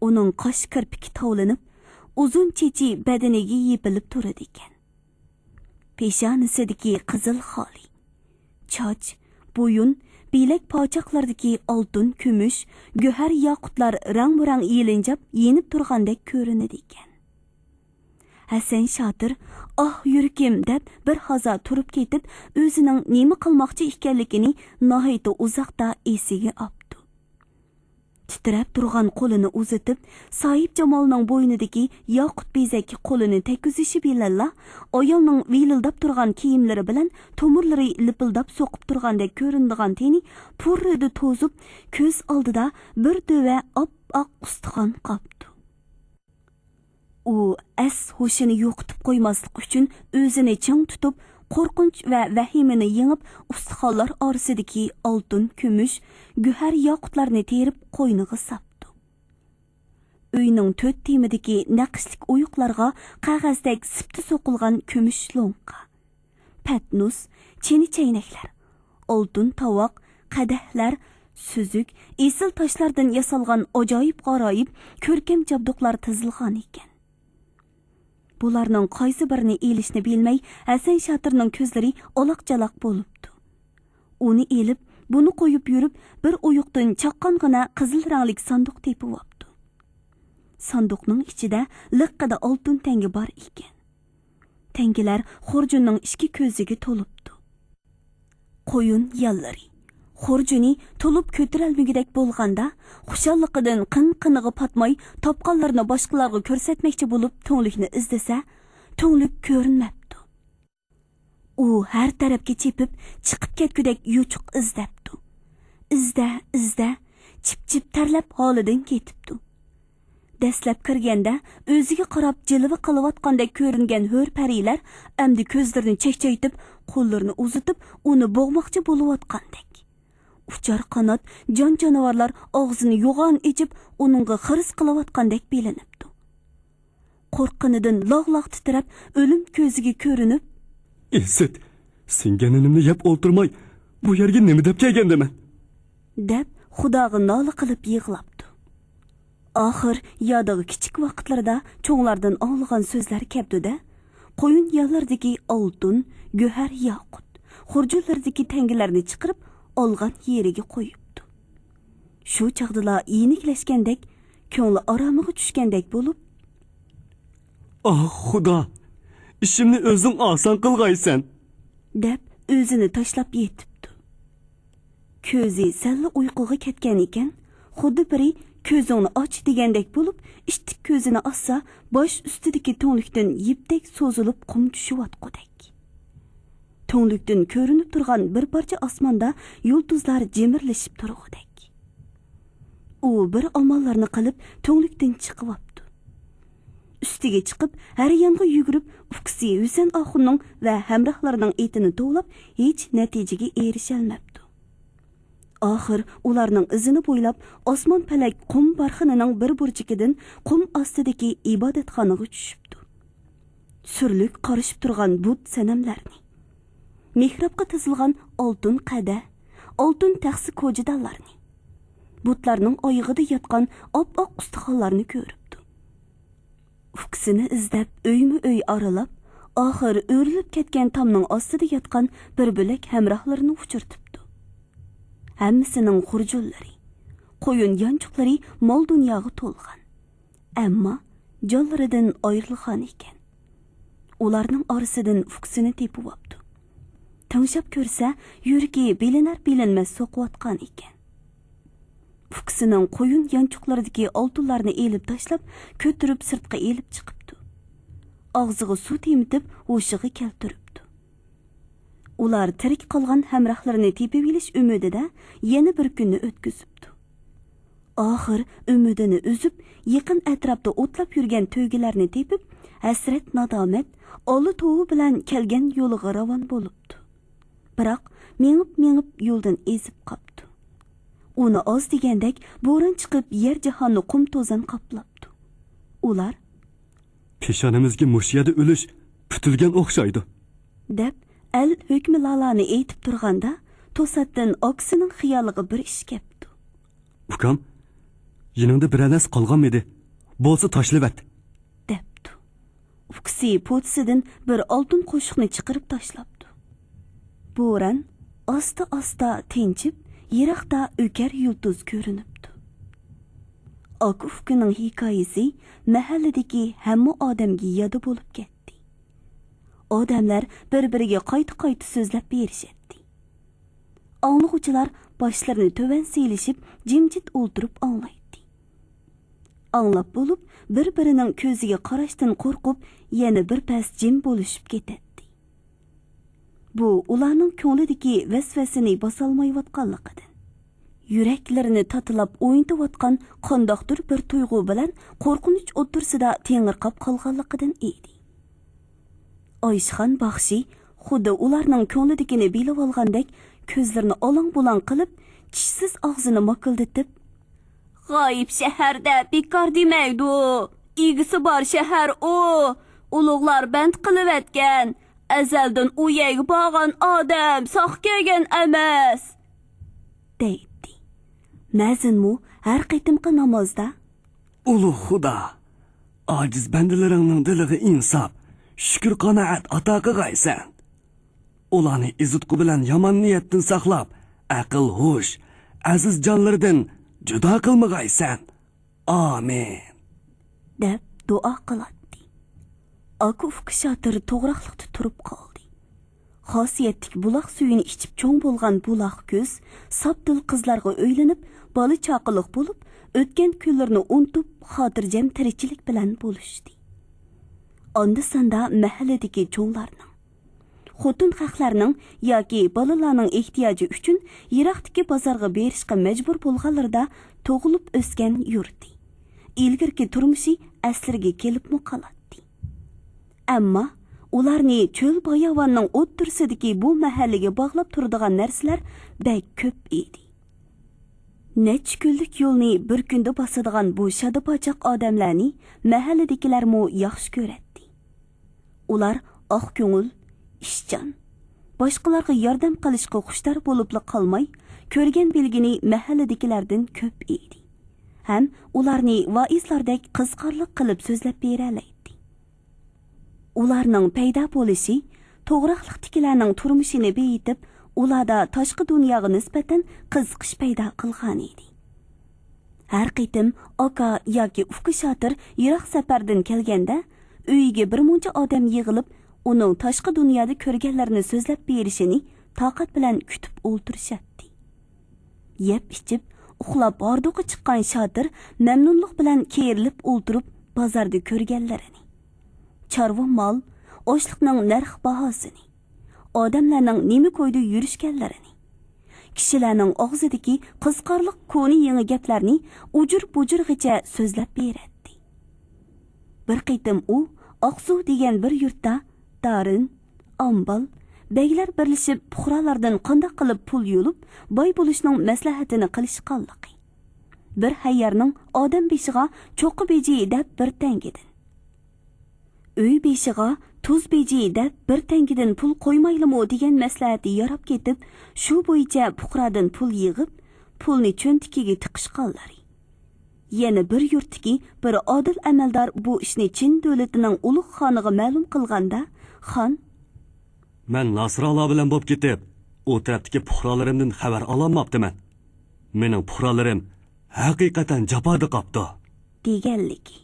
ئۇنىڭ قاش كىرپىكى تاۋلىنىپ، ئۇزۇن چېچى بەدىنىگە يېپىلىپ تۇرىدىكەن. پېشانىسىدىكى قىزىل خالى، چاچ، بويۇن، بىلەك پاچاقلىرىدىكى ئالتۇن، كۈمۈش، گۆھەر، ياقۇتلار رەڭمۇرەڭ يېلىنجاپ يېنىپ تۇرغاندەك كۆرۈنىدىكەن. ھەسەن شاتىر «ئاھ، يۈرىكىم» دەپ بىر ھازا تۇرۇپ كېتىپ، ئۆزىنىڭ نېمە قىلماقچى ئىكەنلىكىنى ناھايىتى ئۇزاقتا ئېسىگە ئاپتۇ. تىترەپ تۇرغان قولىنى ئۇزىتىپ، ساھىبجامالنىڭ بوينىدىكى ياقۇت بېزەككە قولىنى تەگكۈزۈشى بىلەنلا، ئايالنىڭ ۋىلىلداپ تۇرغان كىيىملىرى بىلەن تومۇرلىرى لىپىلداپ سوقۇپ تۇرغاندەك كۆرۈنىدىغان تېنى پۇررىدە توزۇپ، كۆز ئالدىدا بىر دۆۋە ئاپئاق ئۇستىخان قاپتۇ. ئۇ ئەس-ھوشىنى يوقىتىپ قويماسلىق ئۈچۈن ئۆزىنى چىڭ تۇتۇپ، قورقۇنچ ۋە ۋەھىمىنى يېڭىپ، ئۇستىخانلار ئارىسىدىكى ئالتۇن، كۈمۈش، گۆھەر، ياقۇتلارنى تېرىپ قوينىغا ساپتۇ. ئۆينىڭ تۆت تېمىدىكى نەقىشلىك ئويۇقلارغا قەغەزدەك سىپتا سوقۇلغان كۈمۈش لوڭقا، پەتنۇس، چىنە چەينەكلەر، ئالتۇن تاۋاق، قەدەھلەر، سۈزۈك، ئېسىل تاشلاردىن ياسالغان ئاجايىپ-غارايىپ، كۆركەم جابدۇقلار تىزىلغان ئىكەن. بۇلارنىڭ قايسى بىرىنى ئېلىشنى بىلمەي، ھەسەن شاتىرنىڭ كۆزلىرى ئالاق-چالاق بولۇپتۇ. ئۇنى ئېلىپ، بۇنى قويۇپ يۈرۈپ، بىر ئويۇقتىن چاققانغىنا قىزىل رەڭلىك ساندۇق تېپىۋاپتۇ. ساندۇقنىڭ ئىچىدە لىققىدە ئالتۇن تەڭگە بار ئىكەن. تەڭگىلەر خۇرجۇننىڭ ئىككى كۆزىگە تولۇپتۇ. قويۇن ياللىرى، خۇرجۇنى تولۇپ كۆتۈرەلمىگۈدەك بولغاندا، خۇشاللىقىدىن قىن-قىنىغا پاتماي، تاپقانلىرىنى باشقىلارغا كۆرسەتمەكچى بولۇپ تۈڭلۈكنى ئىزدىسە، تۈڭلۈك كۆرۈنمەپتۇ. ئۇ ھەر تەرەپكە چېپىپ، چىقىپ كەتكۈدەك يوچۇق ئىزدەپتۇ. ئىزدە، ئىزدە، چىپ-چىپ تەرلەپ ھالىدىن كېتىپتۇ. دەسلەپ كىرگەندە ئۆزىگە قاراپ جىلۋە قىلىۋاتقاندەك كۆرۈنگەن ھۆر پەرىلەر ئەمدى كۆزلىرىنى چەكچەيتىپ، قوللىرىنى ئۇزىتىپ، ئۇنى بوغماقچى بولۇۋاتقاندەك. ئۇچار قانات جان-جانىۋارلار ئاغزىنى يوغان ئېچىپ، ئۇنىڭغا خىرىس قىلىۋاتقاندەك بىلىنىپتۇ. قورققىنىدىن لاغ-لاغ تىترەپ، ئۆلۈم كۆزىگە كۆرۈنۈپ، «ئىسىت، سىڭگەن ئىنىمنى يەپ ئولتۇرماي، بۇ يەرگە نېمە دەپ كەلگەندىمەن؟» دەپ، خۇداغا نالە قىلىپ يىغلاپتۇ. ئاخىر يادىغا كىچىك ۋاقىتلىرىدا چوڭلاردىن ئاڭلىغان سۆزلەر كەپتۇ-دە، قويۇن ياللىرىدىكى ئالتۇن، گۆھەر، ياقۇت، خۇرجۇنلىرىدىكى تەڭگىلەرنى چىقىرىپ، ئالغان يېرىگە قويۇپتۇ. شۇ چاغدىلا يېنىكلەشكەندەك، كۆڭلى ئارامىغا چۈشكەندەك بولۇپ، «ئاھ، خۇدا، ئىشىمنى ئۆزۈڭ ئاسان قىلغايسەن!» دەپ، ئۆزىنى تاشلاپ يېتىپتۇ. كۆزى سەللا ئۇيقۇغا كەتكەن ئىكەن، خۇددى بىرى «كۆزۈڭنى ئاچ» دېگەندەك بولۇپ، ئىتتىك كۆزىنى ئاچسا، باش ئۈستىدىكى تۈڭلۈكتىن يىپتەك سوزۇلۇپ قۇم چۈشۈۋاتقۇدەك. تۈڭلۈكتىن كۆرۈنۈپ تۇرغان بىر پارچە ئاسماندا يۇلتۇزلار جىمىرلىشىپ تۇرغۇدەك. ئۇ بىر ئاماللارنى قىلىپ، تۈڭلۈكتىن چىقىۋاپتۇ. ئۈستىگە چىقىپ، ھەر يانغا يۈگۈرۈپ، ئۇكىسى ھۈسەن ئاخۇننىڭ ۋە ھەمراھلىرىنىڭ ئېتىنى توۋلاپ، ھېچ نەتىجىگە ئېرىشەلمەپتۇ. ئاخىر ئۇلارنىڭ ئىزىنى بويلاپ، ئاسمان پەلەك قۇم بارخىنىنىڭ بىر بۇرجىكىدىن قۇم ئاستىدىكى ئىبادەتخانىغا چۈشۈپتۇ. سۈرلۈك قارىشىپ تۇرغان بۇت سەنەملەرنى، مېھرابقا تىزىلغان ئالتۇن قەدەھ، ئالتۇن تەخسە كوجىدانلارنى، بۇتلارنىڭ ئايىغىدا ياتقان ئاپئاق ئۇستىخانلارنى كۆرۈپتۇ. ئۇكىسىنى ئىزدەپ ئۆيمۇ ئۆي ئارىلاپ، ئاخىر ئۆرۈلۈپ كەتكەن تامنىڭ ئاستىدا ياتقان بىر بۆلەك ھەمراھلىرىنى ئۇچرىتىپتۇ. ھەممىسىنىڭ خۇرجۇنلىرى، قويۇن يانچۇقلىرى مال-دۇنياغا تولغان. ئەمما جانلىرىدىن ئايرىلغان ئىكەن. ئۇلارنىڭ ئارىسىدىن ئۇكىسىنى تېپىۋاپتۇ. تىڭشاپ كۆرسە، يۈرىكى بىلىنەر-بىلىنمەس سوقۇۋاتقان ئىكەن. ئۇكىسىنىڭ قويۇن يانچۇقلىرىدىكى ئالتۇنلارنى ئېلىپ تاشلاپ، كۆتۈرۈپ سىرتقا ئېلىپ چىقىپتۇ. ئاغزىغا سۇ تېمىتىپ، ھوشىغا كەلتۈرۈپتۇ. ئۇلار تىرىك قالغان ھەمراھلىرىنى تېپىۋېلىش ئۈمىدىدە يەنە بىر كۈننى ئۆتكۈزۈپتۇ. ئاخىر ئۈمىدىنى ئۈزۈپ، يېقىن ئەتراپتا ئوتلاپ يۈرگەن تۆگىلەرنى تېپىپ، ھەسرەت-نادامەت، ئالا توۋا بىلەن كەلگەن يولىغا راۋان بولۇپتۇ. بىراق مېڭىپ-مېڭىپ يولدىن ئېزىپ قاپتۇ. ئۇنى ئاز دېگەندەك بوران چىقىپ، يەر-جاھاننى قۇم-توزان قاپلاپتۇ. ئۇلار، «پېشانىمىزگە مۇشۇ يەردە ئۆلۈش پۈتۈلگەن ئوخشايدۇ.» دەپ، ئەل ھۆكمى لالانى ئېيتىپ تۇرغاندا، توساتتىن ئاكىسىنىڭ خىيالىغا بىر ئىش كەپتۇ. «ئۇكام، يېنىڭدا بىرەر نەرسە قالغانمىدى؟ بولسا تاشلىۋەت.» دەپتۇ. ئۇكىسى پوتىسىدىن بىر ئالتۇن قوشۇقنى چىقىرىپ تاشلاپتۇ. بوران ئاستا-ئاستا تىنچىپ، يىراقتا ئۆكەر يۇلتۇز كۆرۈنۈپتۇ. ئاكا-ئۇكىنىڭ ھېكايىسى مەھەللىدىكى ھەممە ئادەمگە يادا بولۇپ كەتتى. ئادەملەر بىر-بىرىگە قايتا-قايتا سۆزلەپ بېرىشەتتى. ئاڭلىغۇچىلار باشلىرىنى تۆۋەن سېلىشىپ، جىمجىت ئولتۇرۇپ ئاڭلايتتى. ئاڭلاپ بولۇپ، بىر-بىرىنىڭ كۆزىگە قاراشتىن قورقۇپ، يەنە بىر پەس جىم بولۇشۇپ كېتەتتى. بۇ ئۇلارنىڭ كۆڭلىدىكى ۋەسۋەسىنى باسالمايۋاتقانلىقىدىن، يۈرەكلىرىنى تاتىلاپ ئوينىتىۋاتقان قانداقتۇر بىر تۇيغۇ بىلەن قورقۇنچ ئوتتۇرىسىدا تېڭىرقاپ قالغانلىقىدىن ئىدى. ئايشىخان باخشى خۇددى ئۇلارنىڭ كۆڭلىدىكىنى بىلىۋالغاندەك، كۆزلىرىنى ئالاڭ-بۇلاڭ قىلىپ، چىشسىز ئاغزىنى ماكىلدىتىپ، «غايىب شەھەردە بىكار دېمەيدۇ. ئىگىسى بار شەھەر ئۇ. ئۇلۇغلار بەند قىلىۋەتكەن. ئەزەلدىن ئۇ يەرگە بارغان ئادەم ساق كەلگەن ئەمەس.» دەيتتى. مەزىنمۇ ھەر قېتىمقى نامازدا، «ئۇلۇغ خۇدا، ئاجىز بەندىلىرىڭنىڭ دىلىغا ئىنساپ، شۈكۈر-قانائەت ئاتا قىلغايسەن. ئۇلارنى ئېزىتقۇ بىلەن يامان نىيەتتىن ساقلاپ، ئەقىل-ھوش، ئەزىز جانلىرىدىن جۇدا قىلمىغايسەن. ئامىن.» دەپ دۇئا قىلاتتى. ئاكا-ئۇكا شاتىر توغراقلىقتا تۇرۇپ قالدى. خاسىيەتلىك بۇلاق سۈيىنى ئىچىپ چوڭ بولغان بۇلاق كۆز، ساپ دىل قىزلارغا ئۆيلىنىپ، بالا-چاقىلىق بولۇپ، ئۆتكەن كۈنلىرىنى ئۇنتۇپ، خاتىرجەم تىرىكچىلىك بىلەن بولۇشتى. ئاندا-ساندا مەھەللىدىكى چوڭلارنىڭ، خوتۇن خەقلەرنىڭ ياكى بالىلارنىڭ ئېھتىياجى ئۈچۈن يىراقتىكى بازارغا بېرىشقا مەجبۇر بولغانلىرىدا تۇغۇلۇپ ئۆسكەن يۇرتى، ئىلگىرىكى تۇرمۇشى ئەسلىگە كېلىپمۇ قالاتتى. ئەمما ئۇلارنى چۆل باياۋاننىڭ ئوتتۇرىسىدىكى بۇ مەھەللىگە باغلاپ تۇرىدىغان نەرسىلەر بەك كۆپ ئىدى. نەچچە كۈنلۈك يولنى بىر كۈندە باسىدىغان بۇ شادا-پاچاق ئادەملەرنى مەھەللىدىكىلەرمۇ ياخشى كۆرەتتى. ئۇلار ئاق كۆڭۈل، ئىشچان، باشقىلارغا ياردەم قىلىشقا خۇشتار بولۇپلا قالماي، كۆرگەن-بىلگىنى مەھەللىدىكىلەردىن كۆپ ئىدى ھەم ئۇلارنى ۋائىزلاردەك قىزىقارلىق قىلىپ سۆزلەپ بېرەلەيتتى. ئۇلارنىڭ پەيدا بولۇشى توغراقلىقتىكىلەرنىڭ تۇرمۇشىنى بېيىتىپ، ئۇلاردا تاشقى دۇنياغا نىسبەتەن قىزىقىش پەيدا قىلغانىدى. ھەر قېتىم ئاكا ياكى ئۇكا شاتىر يىراق سەپەردىن كەلگەندە، ئۆيىگە بىر مۇنچە ئادەم يىغىلىپ، ئۇنىڭ تاشقى دۇنيادا كۆرگەنلىرىنى سۆزلەپ بېرىشىنى تاقەت بىلەن كۈتۈپ ئولتۇرۇشاتتى. يەپ-ئىچىپ، ئۇخلاپ ھاردۇقى چىققان شاتىر مەمنۇنلۇق بىلەن كېرىلىپ ئولتۇرۇپ، بازاردا كۆرگەنلىرىنى، چارۋا مال، ئاشلىقنىڭ نەرخ-باھاسىنى، ئادەملەرنىڭ نېمە كويدا يۈرۈشكەنلىرىنى، كىشىلەرنىڭ ئاغزىدىكى قىزىقارلىق كونا-يېڭى گەپلەرنى ئۇجۇر-بۇجۇرغىچە سۆزلەپ بېرەتتى. بىر قېتىم ئۇ ئاقسۇ دېگەن بىر يۇرتتا دارىن، ئامبال، بەگلەر بىرلىشىپ پۇقرالاردىن قانداق قىلىپ پۇل يۇلۇپ، باي بولۇشنىڭ مەسلىھەتىنى قىلىشقانلىقى، بىر ھەييارنىڭ ئادەم بېشىغا چوققا بېجى دەپ بىر تەڭگىدىن، ئۆي بېشىغا تۇز بېجى دەپ بىر تەڭگىدىن پۇل قويمايلىمۇ دېگەن مەسلىھەتى ياراپ كېتىپ، شۇ بويىچە پۇقرادىن پۇل يىغىپ، پۇلنى چۆنتىكىگە تىقىشقانلىرى، يەنە بىر يۇرتتىكى بىر ئادىل ئەمەلدار بۇ ئىشنى چىن دۆلىتىنىڭ ئۇلۇغ خانىغا مەلۇم قىلغاندا، خان، مەن ناسىراڭلار بىلەن بولۇپ كېتىپ، ئۇ تەرەپتىكى پۇقرالىرىمدىن خەۋەر ئالالماپتىمەن. مېنىڭ پۇقرالىرىم ھەقىقەتەن جاپادا قاپتۇ، دېگەنلىكى.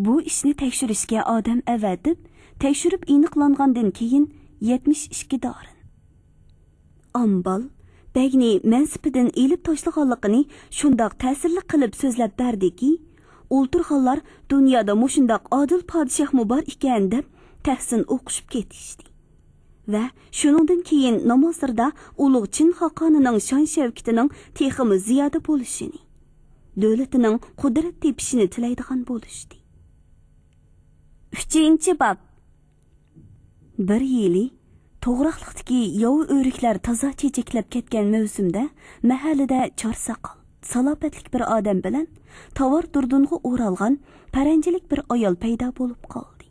بۇ ئىشنى تەكشۈرۈشكە ئادەم ئەۋەتىپ، تەكشۈرۈپ ئېنىقلانغاندىن كېيىن، يەتمىش ئىككى دارىن، ئامبال، بەگنى مەنسىپىدىن ئېلىپ تاشلىغانلىقىنى شۇنداق تەسىرلىك قىلىپ سۆزلەپ بەردىكى، ئولتۇرغانلار دۇنيادا مۇشۇنداق ئادىل پادىشاھمۇ بار ئىكەن دەپ تەھسىن ئوقۇشۇپ كېتىشتى. ۋە شۇنىڭدىن كېيىن نامازلىرىدا ئۇلۇغ چىن خاقانىنىڭ شان-شەۋكىتىنىڭ تېخىمۇ زىيادە بولۇشىنى، دۆلىتىنىڭ قۇدرەت تېپىشىنى تىلەيدىغان بولۇشتى. ئۈچىنچى باب. بىر يىلى توغراقلىقتىكى ياۋا ئۆرۈكلەر تازا چېچەكلەپ كەتكەن مەۋسۇمدە مەھەللىدە چارساقال، سالاپەتلىك بىر ئادەم بىلەن تاۋار دۇردۇنغا ئورالغان پەرەنجىلىك بىر ئايال پەيدا بولۇپ قالدى.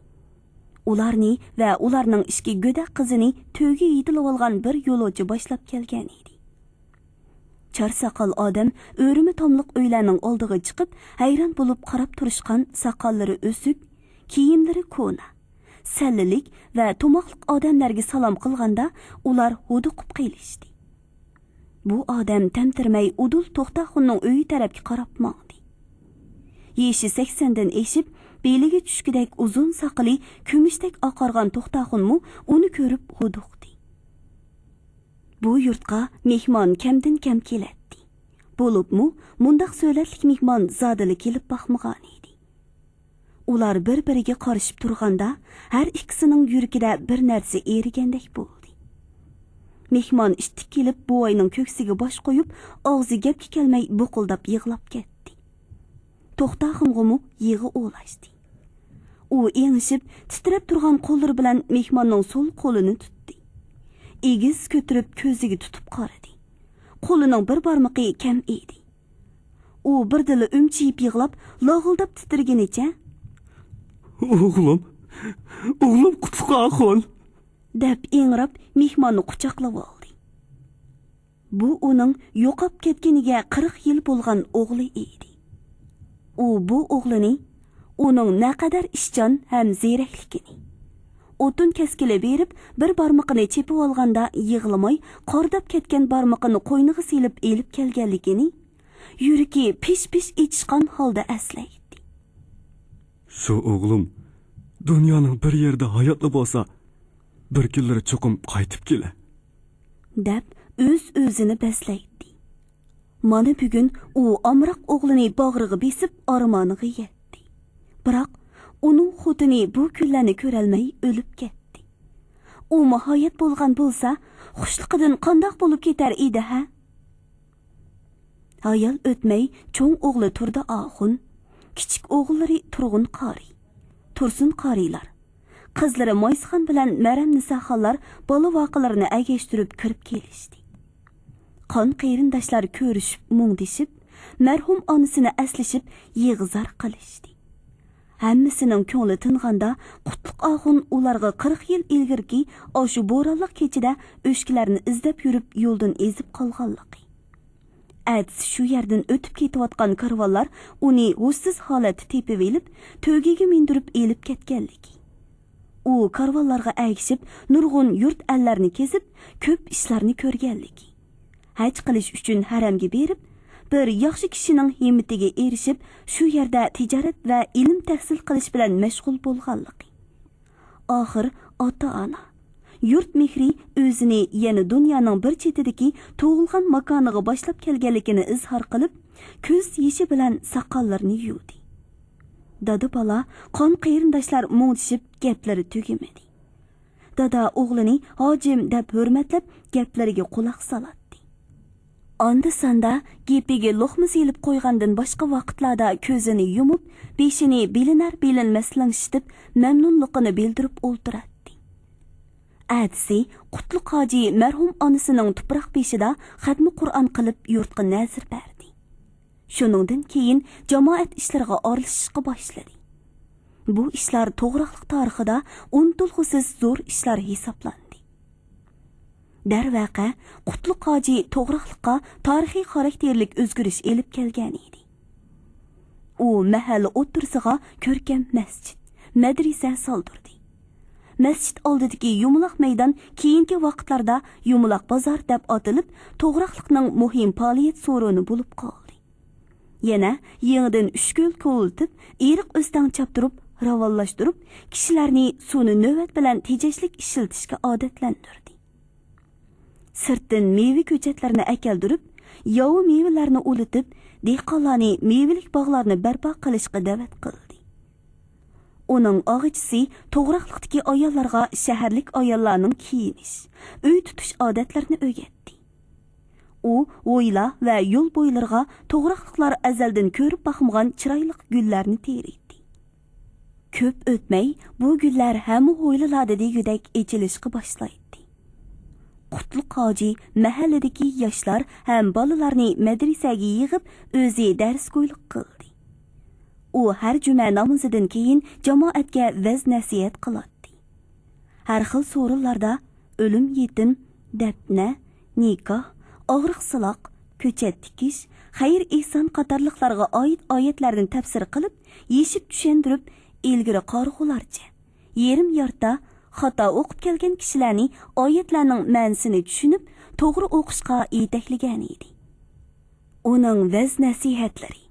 ئۇلارنى ۋە ئۇلارنىڭ ئىككى گۆدەك قىزىنى تۆگە يېتىلىۋالغان بىر يولۇچى باشلاپ كەلگەن ئىدى. چارساقال ئادەم ئۆرۈمى تاملىق ئۆيلەرنىڭ ئالدىغا چىقىپ، ھەيران بولۇپ قاراپ تۇرۇشقان ساقاللىرى ئۆسۈك، كىيىملىرى كونا، سەللىلىك ۋە توماقلىق ئادەملەرگە سالام قىلغاندا، ئۇلار ھودۇقۇپ قېلىشتى. بۇ ئادەم تەمتىرىمەي ئۇدۇل توختاخۇننىڭ ئۆيى تەرەپكە قاراپ ماڭدى. يېشى سەكسەندىن ئېشىپ، بېلىگە چۈشكۈدەك ئۇزۇن ساقىلى كۈمۈشتەك ئاقارغان توختاخۇنمۇ ئۇنى كۆرۈپ ھودۇقتى. بۇ يۇرتقا مېھمان كەمدىن كەم كېلەتتى. بولۇپمۇ مۇنداق سۆلەتلىك مېھمان زادىلا كېلىپ باقمىغان ئىدى. ئۇلار بىر-بىرىگە قارىشىپ تۇرغاندا، ھەر ئىككىسىنىڭ يۈرىكىدە بىر نەرسە ئېرىگەندەك بولدى. مېھمان ئىتتىك كېلىپ بوۋاينىڭ كۆكسىگە باش قويۇپ، ئاغزى گەپكە كەلمەي بۇقۇلداپ يىغلاپ كەتتى. توختاخۇنغىمۇ يىغا ئولاشتى. ئۇ ئېڭىشىپ، تىترەپ تۇرغان قوللىرى بىلەن مېھماننىڭ سول قولىنى تۇتتى. ئېگىز كۆتۈرۈپ كۆزىگە تۇتۇپ قارىدى. قولىنىڭ بىر بارمىقى كەم ئىدى. ئۇ بىردىنلا ئۈمچىيىپ يىغلاپ، لاغىلداپ تىترىگىنىچە، «ئوغلۇم، ئوغلۇم قۇتلۇق ئاخۇن!» دەپ ئىڭراپ، مېھماننى قۇچاقلىۋالدى. بۇ ئۇنىڭ يوقاپ كەتكىنىگە قىرىق يىل بولغان ئوغلى ئىدى. ئۇ بۇ ئوغلىنى، ئۇنىڭ نەقەدەر ئىشچان ھەم زېرەكلىكىنى، ئوتۇن كەسكىلى بېرىپ، بىر بارمىقىنى چېپىۋالغاندا يىغلىماي، قارىداپ كەتكەن بارمىقىنى قوينىغا سېلىپ ئېلىپ كەلگەنلىكىنى يۈرىكى پىش-پىش ئېچىشقان ھالدا ئەسلەيتتى. «شۇ ئوغلۇم دۇنيانىڭ بىر يېرىدە ھاياتلا بولسا، بىر كۈنلىرى چوقۇم قايتىپ كېلە.» دەپ ئۆز-ئۆزىنى بەسلەيتتى. مانا بۈگۈن ئۇ ئامراق ئوغلىنى باغرىغا بېسىپ ئارمانىغا يەتتى. بىراق ئۇنىڭ خوتۇنى بۇ كۈنلەرنى كۆرەلمەي ئۆلۈپ كەتتى. ئۇمۇ ھايات بولغان بولسا، خۇشلۇقىدىن قانداق بولۇپ كېتەر ئىدى ھە؟ ھايال ئۆتمەي چوڭ ئوغلى تۇردى ئاخۇن، كىچىك ئوغۇللىرى تۇرغۇن قارى، تۇرسۇن قارىيلار، قىزلىرى مايسىخان بىلەن مەرەمنىساخانلار بالا-ۋاقىلىرىنى ئەگەشتۈرۈپ كىرىپ كېلىشتى. قان قېرىنداشلار كۆرۈشۈپ، مۇڭدىشىپ، مەرھۇم ئانىسىنى ئەسلىشىپ، يىغا-زار قىلىشتى. ھەممىسىنىڭ كۆڭلى تىنغاندا، قۇتلۇق ئاخۇن ئۇلارغا قىرىق يىل ئىلگىرىكى ئاشۇ بورانلىق كېچىدە ئۆچكىلەرنى ئىزدەپ يۈرۈپ، يولدىن ئېزىپ قالغانلىقى، ئەتىسى شۇ يەردىن ئۆتۈپ كېتىۋاتقان كارۋانلار ئۇنى ھوشسىز ھالەتتە تېپىۋېلىپ، تۆگىگە مىندۈرۈپ ئېلىپ كەتكەنلىكى، ئۇ كارۋانلارغا ئەگىشىپ، نۇرغۇن يۇرت-ئەللەرنى كېزىپ، كۆپ ئىشلارنى كۆرگەنلىكى، ھەج قىلىش ئۈچۈن ھەرەمگە بېرىپ، بىر ياخشى كىشىنىڭ ھىممىتىگە ئېرىشىپ، شۇ يەردە تىجارەت ۋە ئىلىم تەھسىل قىلىش بىلەن مەشغۇل بولغانلىقى. ئاخىر ئاتا-ئانا، يۇرت مېھرى ئۆزىنى يەنە دۇنيانىڭ بىر چېتىدىكى تۇغۇلغان ماكانىغا باشلاپ كەلگەنلىكىنى ئىزھار قىلىپ، كۆز يېشى بىلەن ساقاللىرىنى يۇدى. دادا-بالا، قان قېرىنداشلار مۇڭدىشىپ گەپلىرى تۈگىمىدى. دادا ئوغلىنى ھاجىم دەپ ھۆرمەتلەپ، گەپلىرىگە قۇلاق سالاتتى. ئاندا-ساندا گېپىگە لوقما سېلىپ قويغاندىن باشقا ۋاقىتلاردا كۆزىنى يۇمۇپ، بېشىنى بىلىنەر-بىلىنمەس لىڭشىتىپ، مەمنۇنلۇقىنى بىلدۈرۈپ ئولتۇراتتى. ئەتىسى قۇتلۇق ھاجى مەرھۇم ئانىسىنىڭ تۇپراق بېشىدا خەتمە قۇرئان قىلىپ، يۇرتقا نەزىر بەردى. شۇنىڭدىن كېيىن جامائەت ئىشلىرىغا ئارىلىشىشقا باشلىدى. بۇ ئىشلار توغراقلىق تارىخىدا ئۇنتۇلغۇسىز زور ئىشلار ھېسابلاندى. دەرۋەقە، قۇتلۇق ھاجى توغراقلىققا تارىخىي خاراكتېرلىك ئۆزگىرىش ئېلىپ كەلگەن ئىدى. ئۇ مەھەللە ئوتتۇرىسىغا كۆركەم مەسچىت، مەدرىسە سالدۇردى. مەسچىت ئالدىدىكى يۇمىلاق مەيدان كېيىنكى ۋاقىتلاردا يۇمىلاق بازار دەپ ئاتىلىپ، توغراقلىقنىڭ مۇھىم پائالىيەت سورۇنى بولۇپ قالدى. يەنە يېڭىدىن ئۈچ كۆل كوۋلىتىپ، ئېرىق ئۆستەڭ چاپتۇرۇپ، راۋانلاشتۇرۇپ، كىشىلەرنى سۇنى نۆۋەت بىلەن تېجەشلىك ئىشلىتىشكە ئادەتلەندۈردى. سىرتتىن مېۋە كۆچەتلىرىنى ئەكەلدۈرۈپ، ياۋا مېۋىلەرنى ئۇلىتىپ، دېھقانلارنى مېۋىلىك باغلارنى بەرپا قىلىشقا دەۋەت قىلدى. ئۇنىڭ ئاغىچىسى توغراقلىقتىكى ئاياللارغا شەھەرلىك ئاياللارنىڭ كىيىنىش، ئۆي تۇتۇش ئادەتلىرىنى ئۆگەتتى. ئۇ ھويلا ۋە يول بويلىرىغا توغراقلىقلار ئەزەلدىن كۆرۈپ باقمىغان چىرايلىق گۈللەرنى تېرىيتتى. كۆپ ئۆتمەي، بۇ گۈللەر ھەممە ھويلىلاردا دېگۈدەك ئېچىلىشقا باشلايتتى. قۇتلۇق ھاجى مەھەللىدىكى ياشلار ھەم بالىلارنى مەدرىسەگە يىغىپ، ئۆزى دەرسگويلۇق قىلدى. ئۇ ھەر جۈمە نامىزىدىن كېيىن جامائەتكە ۋەز-نەسىھەت قىلاتتى. ھەر خىل سورۇنلاردا ئۆلۈم-يېتىم، دەپنە، نىكاھ، ئاغرىق-سىلاق، كۆچەت تىكىش، خەير-ئېھسان قاتارلىقلارغا ئائىت ئايەتلەرنى تەپسىر قىلىپ، يېشىپ چۈشەندۈرۈپ، ئىلگىرى قارىغۇلارچە، يېرىم يارتا خاتا ئوقۇپ كەلگەن كىشىلەرنى ئايەتلەرنىڭ مەنىسىنى چۈشىنىپ، توغرا ئوقۇشقا يېتەكلىگەنىدى. ئۇنىڭ ۋەز-نەسىھەتلىرى،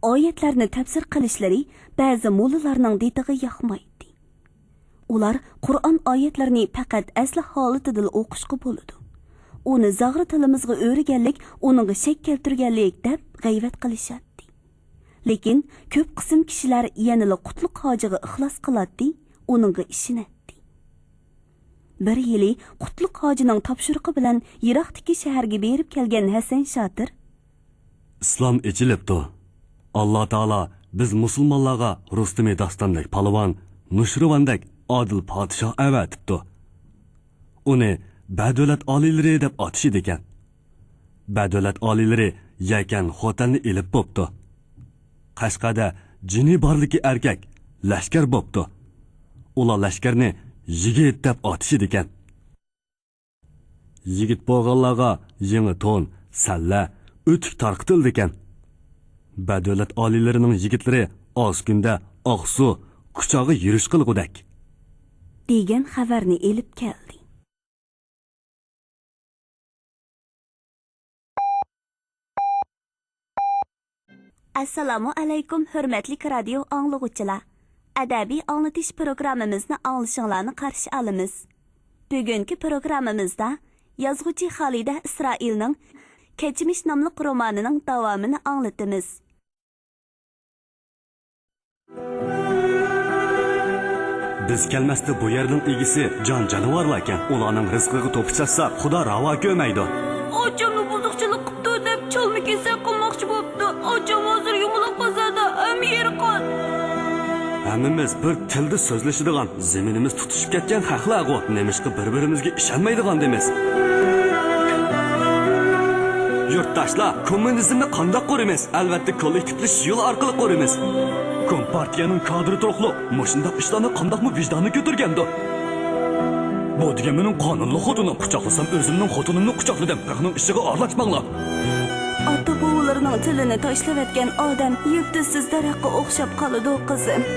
ئايەتلەرنى تەپسىر قىلىشلىرى بەزى موللىلارنىڭ دىتىغا ياقمايتتى. ئۇلار قۇرئان ئايەتلىرىنى پەقەت ئەسلى ھالىتىدىلا ئوقۇشقا بولىدۇ. ئۇنى زاغرا تىلىمىزغا ئۆرىگەنلىك، ئۇنىڭغا شەك كەلتۈرگەنلىك دەپ غەيۋەت قىلىشاتتى. لېكىن كۆپ قىسىم كىشىلەر يەنىلا قۇتلۇق ھاجىغا ئىخلاس قىلاتتى، ئۇنىڭغا ئىشىنەتتى. بىر يىلى قۇتلۇق ھاجىنىڭ تاپشۇرۇقى بىلەن يىراقتىكى شەھەرگە بېرىپ كەلگەن ھەسەن شاتىر، ئىسلام ئېچىلىپتۇ. ئاللا تائالا بىز مۇسۇلمانلارغا رۇستۇمى داستاندەك پالۋان، نۇشىرۋاندەك ئادىل پادىشاھ ئەۋەتىپتۇ. ئۇنى بەدۆلەت ئالىيلىرى دەپ ئاتىشىدىكەن. بەدۆلەت ئالىيلىرى يەكەن خوتەننى ئېلىپ بوپتۇ. قەشقەردە جېنى بارلىكى ئەركەك لەشكەر بوپتۇ. ئۇلار لەشكەرنى يىگىت دەپ ئاتىشىدىكەن. يىگىت بولغانلارغا يېڭى تون، سەللە، ئۆتۈك تارقىتىلىدىكەن. بەدۆلەت ئالىيلىرىنىڭ يىگىتلىرى ئاز كۈندە ئاقسۇ، كۇچاغا يۈرۈش قىلغۇدەك. دېگەن خەۋەرنى ئېلىپ كەلدى. ئەسسالامۇ ئەلەيكۇم، ھۆرمەتلىك رادىيو ئاڭلىغۇچىلار! ئەدەبىي ئاڭلىتىش پروگراممىمىزنى ئاڭلىشىڭلارنى قارشى ئالىمىز. بۈگۈنكى پروگراممىمىزدا يازغۇچى خالىدە ئىسرائىلنىڭ كەچمىش ناملىق رومانىنىڭ داۋامىنى ئاڭلىتىمىز. بىز كەلمەستە بۇ يەرنىڭ ئىگىسى جان جانىۋارلاركەن. ئۇلارنىڭ رىزقىغا توپا چاچساق، خۇدا راۋا كۆرمەيدۇ. ئاچاممۇ بۇزۇقچىلىق قىپتۇ دەپ چالما كېسەك قىلماقچى بوپتۇ. ئاچام ھازىر يۇمىلاق بازاردا، ھەممە يېرى قان. ھەممىمىز بىر تىلدا سۆزلىشىدىغان، زېمىنىمىز تۇتىشىپ كەتكەن خەقلەرغۇ، نېمىشقا بىر-بىرىمىزگە ئىشەنمەيدىغان دېمىز؟ يۇرتداشلار، كوممۇنىزمنى قانداق قۇرىمىز؟ ئەلۋەتتە، كوللېكتىپلىشىش يولى ئارقىلىق قۇرىمىز. كومپارتىيەنىڭ كادىرى تۇرۇقلۇق مۇشۇنداق ئىشلارنى قانداقمۇ ۋىجدانى كۆتۈرگەندۇ؟ بۇ دېگەن مېنىڭ قانۇنلۇق خوتۇنۇم. قۇچاقلىسام ئۆزۈمنىڭ خوتۇنۇمنى قۇچاقلىدىم. خەقنىڭ ئىشىغا ئارىلاشماڭلار. ئاتا-بوۋىلىرىنىڭ تىلىنى تاشلىۋەتكەن ئادەم يىلتىزسىز دەرەخكە ئوخشاپ قالىدۇ، قىزىم.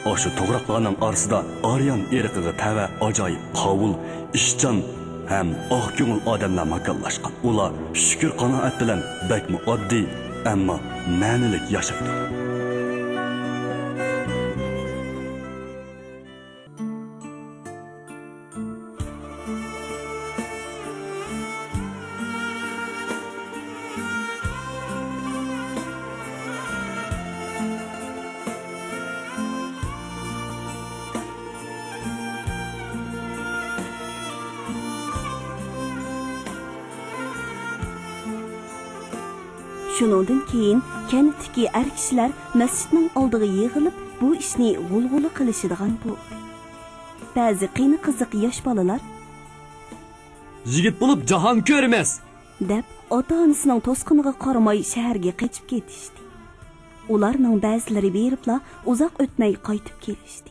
ئاشۇ توغراقلارنىڭ ئارىسىدا ئارىيان ئىرقىغا تەۋە ئاجايىپ قاۋۇل، ئىشچان ھەم ئاق كۆڭۈل ئادەملەر ماكانلاشقان. ئۇلار شۈكۈر-قانائەت بىلەن بەكمۇ ئاددىي، ئەمما مەنىلىك ياشايدۇ. شۇنىڭدىن كېيىن كەنتتىكى ئەر كىشىلەر مەسچىتنىڭ ئالدىغا يىغىلىپ، بۇ ئىشنى غۇلغۇلا قىلىشىدىغان بولدى. بەزى قېنى قىزىق ياش بالىلار، يىگىت بولۇپ جاھان كۆرىمىز! دەپ، ئاتا-ئانىسىنىڭ توسقىنىغا قارىماي شەھەرگە قېچىپ كېتىشتى. ئۇلارنىڭ بەزىلىرى بېرىپلا ئۇزاق ئۆتمەي قايتىپ كېلىشتى.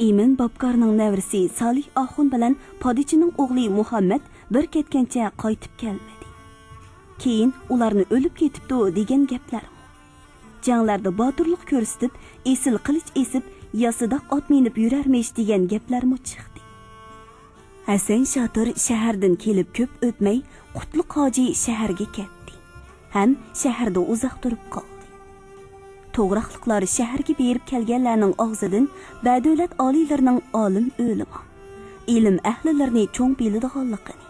ئىمىن باپكارنىڭ نەۋرىسى سالىھ ئاخۇن بىلەن پادىچىنىڭ ئوغلى مۇھەممەد بىر كەتكەنچە قايتىپ كەلمىدى. كېيىن ئۇلارنى ئۆلۈپ كېتىپتۇ دېگەن گەپلەر. جەڭلەردە باتۇرلۇق كۆرسىتىپ، ئېسىل قىلىچ ئېسىپ، ياسىداق ئات مىنىپ يۈرەرمىش دېگەن گەپلەرمۇ چىقتى. ھەسەن شاتۇر شەھەردىن كېلىپ كۆپ ئۆتمەي، قۇتلۇق ھاجى شەھەرگە كەتتى ھەم شەھەردە ئۇزاق تۇرۇپ قالدى. توغراقلىقلار شەھەرگە بېرىپ كەلگەنلەرنىڭ ئاغزىدىن بەدۆلەت ئالىيلىرىنىڭ ئالىم ئۆلىما، ئىلىم ئەھلىلىرىنى چوڭ بىلىدىغانلىقىنى،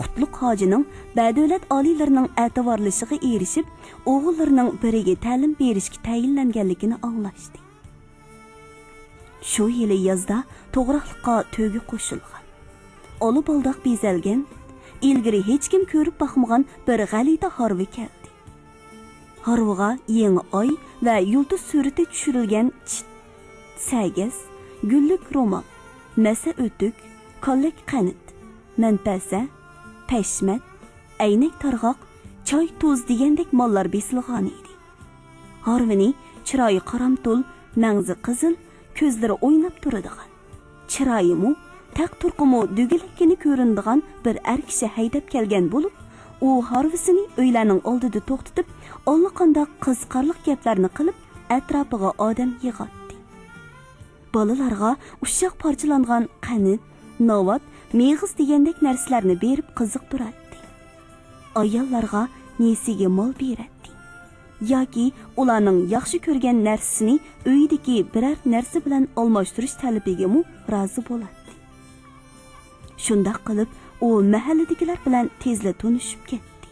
قۇتلۇق ھاجىنىڭ بەدۆلەت ئالىيلىرىنىڭ ئەتىۋارلىشىغا ئېرىشىپ، ئوغۇللىرىنىڭ بىرىگە تەلىم بېرىشكە تەيىنلەنگەنلىكىنى ئاڭلاشتى. شۇ يىلى يازدا توغراقلىققا تۆگە قوشۇلغان، ئالا بالداق بېزەلگەن، ئىلگىرى ھېچكىم كۆرۈپ باقمىغان بىر غەلىتە ھارۋا كەلدى. ھارۋىغا يېڭى ئاي ۋە يۇلتۇز سۈرىتى چۈشۈرۈلگەن چىت، سەگەس، گۈللۈك رومال، مەسە ئۆتۈك، كاللەك قەنت، مەنپەسە، پەشمەت، ئەينەك تارغاق، چاي تۇز دېگەندەك ماللار بېسىلغانىدى. ھارۋىنى چىرايى قارامتۇل، مەڭزى قىزىل، كۆزلىرى ئويناپ تۇرىدىغان، چىرايىمۇ، تەق تۇرقىمۇ دۈگىلەككىنە كۆرۈنىدىغان بىر ئەر كىشى ھەيدەپ كەلگەن بولۇپ، ئۇ ھارۋىسىنى ئۆيلەرنىڭ ئالدىدا توختىتىپ، ئاللىقانداق قىزىقارلىق گەپلەرنى قىلىپ، ئەتراپىغا ئادەم يىغاتتى. بالىلارغا ئۇششاق پارچىلانغان قەنت، ناۋات، مېغىز دېگەندەك نەرسىلەرنى بېرىپ قىزىقتۇراتتى. ئاياللارغا نېسىگە مال بېرەتتى. ياكى ئۇلارنىڭ ياخشى كۆرگەن نەرسىسىنى ئۆيىدىكى بىرەر نەرسە بىلەن ئالماشتۇرۇش تەلىپىگىمۇ رازى بولاتتى. شۇنداق قىلىپ، ئۇ مەھەللىدىكىلەر بىلەن تېزلا تونۇشۇپ كەتتى.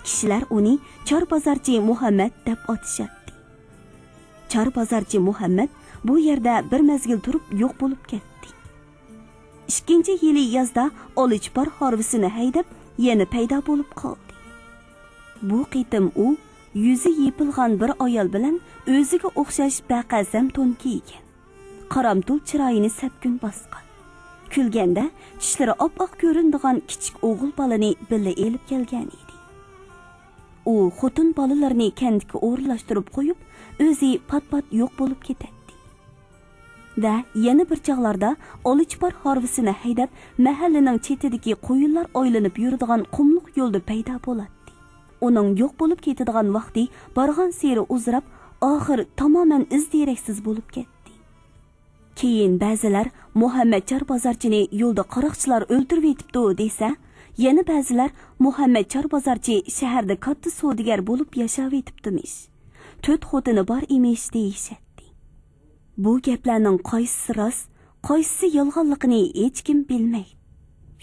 كىشىلەر ئۇنى چار بازارچى مۇھەممەد دەپ ئاتىشاتتى. چار بازارچى مۇھەممەد بۇ يەردە بىر مەزگىل تۇرۇپ يوق بولۇپ كەتتى. ئىككىنچى يىلى يازدا ئالىچىپار ھارۋىسىنى ھەيدەپ، يەنە پەيدا بولۇپ قالدى. بۇ قېتىم ئۇ يۈزى يېپىلغان بىر ئايال بىلەن ئۆزىگە ئوخشاش بەقەسەم تون كىيگەن، قارامتۇل چىرايىنى سەپكۈن باسقان، كۈلگەندە چىشلىرى ئاپئاق كۆرۈنىدىغان كىچىك ئوغۇل بالىنى بىللە ئېلىپ كەلگەن ئىدى. ئۇ خوتۇن بالىلىرىنى كەنتكە ئورۇنلاشتۇرۇپ قويۇپ، ئۆزى پات-پات يوق بولۇپ كېتەتتى. ۋە يەنە بىر چاغلاردا ئالىچىپار ھارۋىسىنى ھەيدەپ، مەھەللىنىڭ چېتىدىكى قويۇنلار ئايلىنىپ يۈرىدىغان قۇملۇق يولدا پەيدا بولاتتى. ئۇنىڭ يوق بولۇپ كېتىدىغان ۋاقتى بارغانسېرى ئۇزىراپ، ئاخىر تامامەن ئىز-دېرەكسىز بولۇپ كەتتى. كېيىن بەزىلەر مۇھەممەتچار بازارچىنى يولدا قاراقچىلار ئۆلتۈرۈۋېتىپتۇ دېسە، يەنە بەزىلەر مۇھەممەتچار بازارچى شەھەردە كاتتا سودىگەر بولۇپ ياشاۋېتىپتىمىش، تۆت خوتۇنى بار ئىمىش دېيىشەتتى. بۇ گەپلەرنىڭ قايسىسى راست، قايسىسى يالغانلىقىنى ھېچكىم بىلمەيتتى.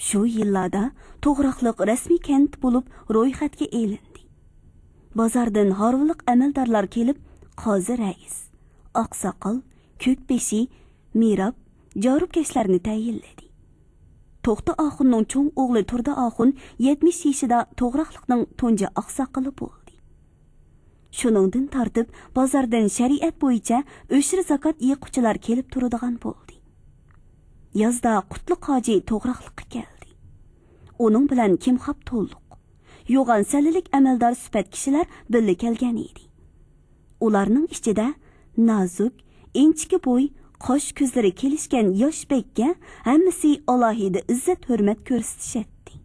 شۇ يىللاردا توغراقلىق رەسمىي كەنت بولۇپ رويخەتكە ئېلىندى. بازاردىن ھارۋىلىق ئەمەلدارلار كېلىپ، قازى رەئىس، ئاقساقال، كۆكبېشى، مىراب، جارۇپكەشلەرنى تەيىنلىدى. توختى ئاخۇننىڭ چوڭ ئوغلى تۇردى ئاخۇن يەتمىش يېشىدا توغراقلىقنىڭ تۇنجى ئاقساقىلى بولدى. شۇنىڭدىن تارتىپ بازاردىن شەرىئەت بويىچە ئۆشرە زاكات يىغقۇچىلار كېلىپ تۇرىدىغان بولدى. يازدا قۇتلۇق ھاجى توغراقلىققا كەلدى. ئۇنىڭ بىلەن كىمخاپ تولۇق، يوغان سەللىلىك ئەمەلدار سۈپەت كىشىلەر بىللە كەلگەن ئىدى. ئۇلارنىڭ ئىچىدە نازۇك، ئىنچىكە بوي، قاش كۆزلىرى كېلىشكەن ياش بەگكە ھەممىسى ئالاھىدە ئىززەت-ھۆرمەت كۆرسىتىشەتتى.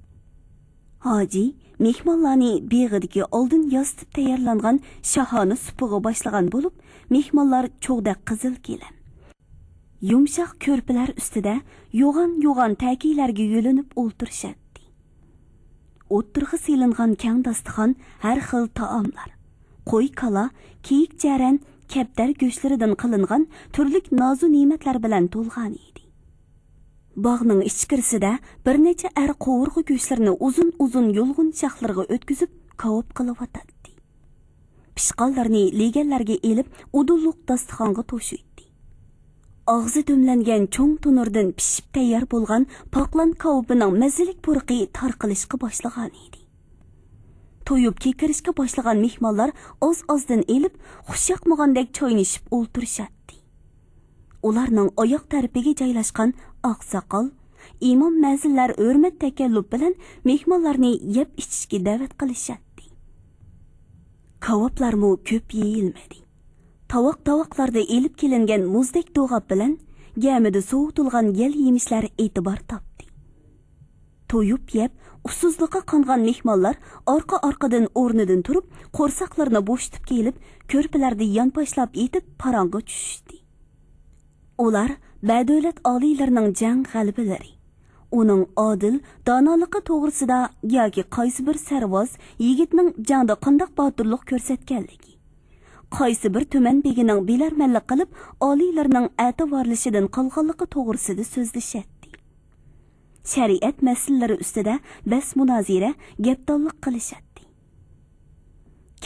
ھاجى مېھمانلارنى بېغىدىكى ئالدىن ياسىتىپ تەييارلانغان شاھانە سۇپىغا باشلىغان بولۇپ، مېھمانلار چوغدەك قىزىل گىلەم، يۇمشاق كۆرپىلەر ئۈستىدە يوغان-يوغان تەكىيلەرگە يۆلىنىپ ئولتۇرۇشاتتى. ئوتتۇرىغا سېلىنغان كەڭ داستىخان ھەر خىل تائاملار، قوي، كالا، كېيىك، جەرەن، كەپتەر گۆشلىرىدىن قىلىنغان تۈرلۈك نازۇ-نېمەتلەر بىلەن تولغان ئىدى. باغنىڭ ئىچكىرىسىدە بىر نەچچە ئەر قوۋۇرغا گۆشلىرىنى ئۇزۇن-ئۇزۇن يۇلغۇن شاخلىرىغا ئۆتكۈزۈپ كاۋاپ قىلىۋاتاتتى. پىشقانلىرىنى لېگەنلەرگە ئېلىپ، ئۇدۇللۇق داستىخانغا توشۇيتتى. ئاغزى دۈملەنگەن چوڭ تونۇردىن پىشىپ تەييار بولغان پاقلان كاۋىپىنىڭ مەززىلىك پۇرىقى تارقىلىشقا باشلىغانىدى. تويۇپ كېكىرىشكە باشلىغان مېھمانلار ئاز-ئازدىن ئېلىپ، خۇش ياقمىغاندەك چاينىشىپ ئولتۇرۇشاتتى. ئۇلارنىڭ ئاياغ تەرىپىگە جايلاشقان ئاقساقال، ئىمام مەزىنلەر ھۆرمەت تەكەللۇپ بىلەن مېھمانلارنى يەپ ئىچىشكە دەۋەت قىلىشاتتى. كاۋاپلارمۇ كۆپ يېيىلمىدى. تاۋاق-تاۋاقلاردا ئېلىپ كېلىنگەن مۇزدەك دوغاپ بىلەن گەمىدە سوۋۇتۇلغان يەل يېمىشلەر ئېتىبار تاپتى. تويۇپ يەپ، ئۇسسۇزلۇققا قانغان مېھمانلار ئارقا-ئارقىدىن ئورنىدىن تۇرۇپ، قورساقلىرىنى بوشىتىپ كېلىپ، كۆرپىلەردە يانپاشلاپ يېتىپ پاراڭغا چۈشۈشتى. ئۇلار بەدۆلەت ئالىيلىرىنىڭ جەڭ غەلىبىلىرى، ئۇنىڭ ئادىل، دانالىقى توغرىسىدا ياكى قايسى بىر سەرۋاز يىگىتنىڭ جەڭدە قانداق باتۇرلۇق كۆرسەتكەنلىكى، قايسى بىر تۈمەن بېگىنىڭ بىلەرمەنلىك قىلىپ، ئالىيلىرىنىڭ ئەتىۋارلىشىدىن قالغانلىقى توغرىسىدا سۆزلىشەتتى. شەرىئەت مەسىلىلىرى ئۈستىدە بەس-مۇنازىرە، گەپدانلىق قىلىشاتتى.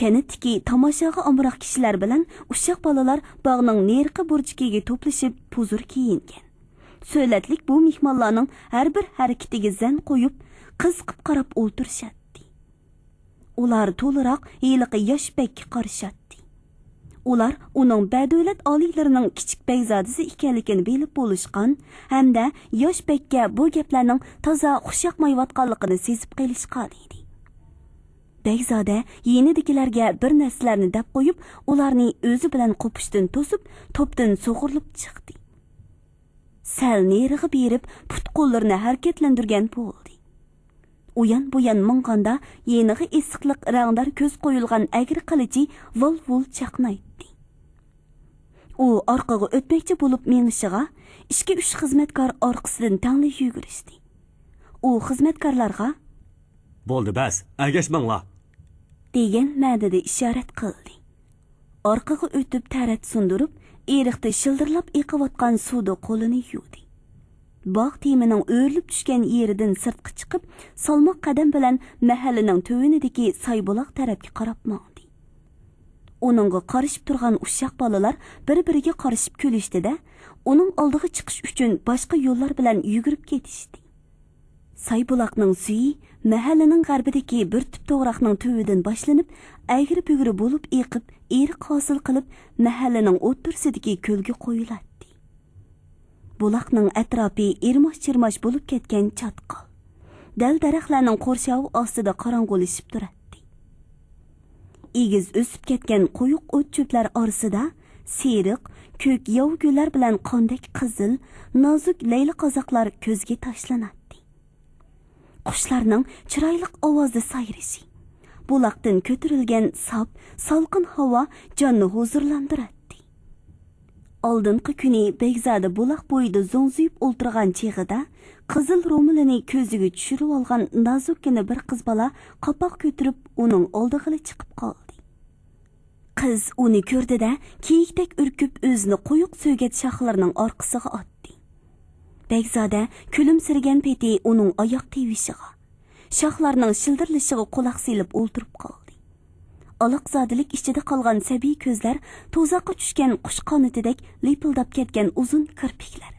كەنتتىكى تاماشاغا ئامراق كىشىلەر بىلەن ئۇششاق بالىلار باغنىڭ نېرىقى بۇرجىكىگە توپلىشىپ پۇزۇر كىيىنگەن. سۆلەتلىك بۇ مېھمانلارنىڭ ھەر بىر ھەرىكىتىگە زەن قويۇپ، قىزىقىپ قاراپ ئولتۇرۇشاتتى. ئۇلار تولىراق ھېلىقى ياش بەگكە قارىشاتتى. ئۇلار ئۇنىڭ بەدۆلەت ئالىيلىرىنىڭ كىچىك بەگزادىسى ئىكەنلىكىنى بىلىپ بولۇشقان ھەمدە ياش بەگكە بۇ گەپلەرنىڭ تازا خۇش ياقمايۋاتقانلىقىنى سېزىپ قېلىشقان ئىدى. بەگزادە يېنىدىكىلەرگە بىر نەرسىلەرنى دەپ قويۇپ، ئۇلارنى ئۆزى بىلەن قوپۇشتىن توسۇپ، توپتىن سۇغۇرۇلۇپ چىقتى. سەل نېرىغا بېرىپ، پۇت-قوللىرىنى ھەرىكەتلەندۈرگەن بولدى. ئۇيان-بۇيان ماڭغاندا، يېنىغا ئېسىقلىق رەڭدار كۆز قويۇلغان ئەگرى قىلىچى ۋال-ۋۇل چاقنايتتى. ئۇ ئارقىغا ئۆتمەكچى بولۇپ مېڭىشىغا، ئىككى-ئۈچ خىزمەتكار ئارقىسىدىن تەڭلا يۈگۈرۈشتى. ئۇ خىزمەتكارلارغا، «بولدى، بەس، ئەگەشمەڭلار!» دېگەن مەنىدە ئىشارەت قىلدى. ئارقىغا ئۆتۈپ تەرەت سۇندۇرۇپ، ئېرىقتا شىلدىرلاپ ئېقىۋاتقان سۇدا قولىنى يۇدى. باغ تېمىنىڭ ئۆرۈلۈپ چۈشكەن يېرىدىن سىرتقا چىقىپ، سالماق قەدەم بىلەن مەھەللىنىڭ تۆۋىنىدىكى سايبۇلاق تەرەپكە قاراپ ماڭدى. ئۇنىڭغا قارىشىپ تۇرغان ئۇششاق بالىلار بىر-بىرىگە قارىشىپ كۈلۈشتى-دە، ئۇنىڭ ئالدىغا چىقىش ئۈچۈن باشقا يوللار بىلەن يۈگۈرۈپ كېتىشتى. سايبۇلاقنىڭ سۈيى مەھەللىنىڭ غەربىدىكى بىر تۈپ توغراقنىڭ تۈۋىدىن باشلىنىپ، ئەگرى-بۈگرى بولۇپ ئېقىپ، ئېرىق ھاسىل قىلىپ، مەھەللىنىڭ ئوتتۇرىسىدىكى كۆلگە قۇيۇلاتتى. بۇلاقنىڭ ئەتراپى ئىرماش-چىرماش بولۇپ كەتكەن چاتقال، دەل-دەرەخلەرنىڭ قورشاۋى ئاستىدا قاراڭغۇلىشىپ تۇراتتى. ئېگىز ئۆسۈپ كەتكەن قويۇق ئوت-چۆپلەر ئارىسىدا سېرىق، كۆك ياۋا گۈللەر بىلەن قاندەك قىزىل، نازۇك لەيلى قازاقلار كۆزگە تاشلىناتتى. قۇشلارنىڭ چىرايلىق ئاۋازدا سايرىشى، بۇلاقتىن كۆتۈرۈلگەن ساپ، سالقىن ھاۋا جاننى ھۇزۇرلاندۇراتتى. ئالدىنقى كۈنى بەگزادە بۇلاق بويىدا زوڭزىيىپ ئولتۇرغان چېغىدا، قىزىل رومىلىنى كۆزىگە چۈشۈرۈۋالغان نازۇككىنە بىر قىز بالا قاپاق كۆتۈرۈپ ئۇنىڭ ئالدىغىلا چىقىپ قالدى. قىز ئۇنى كۆردى-دە، كېيىكتەك ئۈركۈپ ئۆزىنى قويۇق سۆگەت شاخلىرىنىڭ ئارقىسىغا ئاتتى. بەگزادە كۈلۈمسىرىگەن پېتى ئۇنىڭ ئاياغ تىۋىشىغا، شاخلارنىڭ شىلدىرلىشىغا قۇلاق سېلىپ ئولتۇرۇپ قالدى. ئالاقزادىلىك ئىچىدە قالغان سەبىي كۆزلەر توزاققا چۈشكەن قۇش قانىتىدەك لىپىلداپ كەتكەن ئۇزۇن كىرپىكلەر،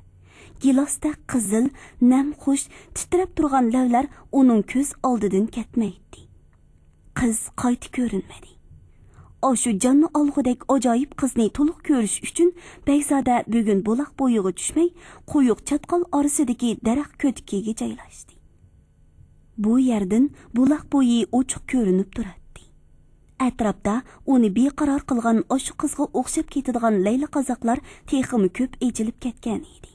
گىلاستەك قىزىل، نەمخۇش، تىترەپ تۇرغان لەۋلەر ئۇنىڭ كۆز ئالدىدىن كەتمەيتتى. قىز قايتا كۆرۈنمىدى. ئاشۇ جاننى ئالغۇدەك ئاجايىپ قىزنى تولۇق كۆرۈش ئۈچۈن بەگزادە بۈگۈن بۇلاق بويىغا چۈشمەي، قويۇق چاتقال ئارىسىدىكى دەرەخ كۆتىكىگە جايلاشتى. بۇ يەردىن بۇلاق بويى ئوچۇق كۆرۈنۈپ تۇراتتى. ئەتراپتا ئۇنى بىقارار قىلغان ئاشۇ قىزغا ئوخشاپ كېتىدىغان لەيلى قازاقلار تېخىمۇ كۆپ ئېچىلىپ كەتكەن ئىدى.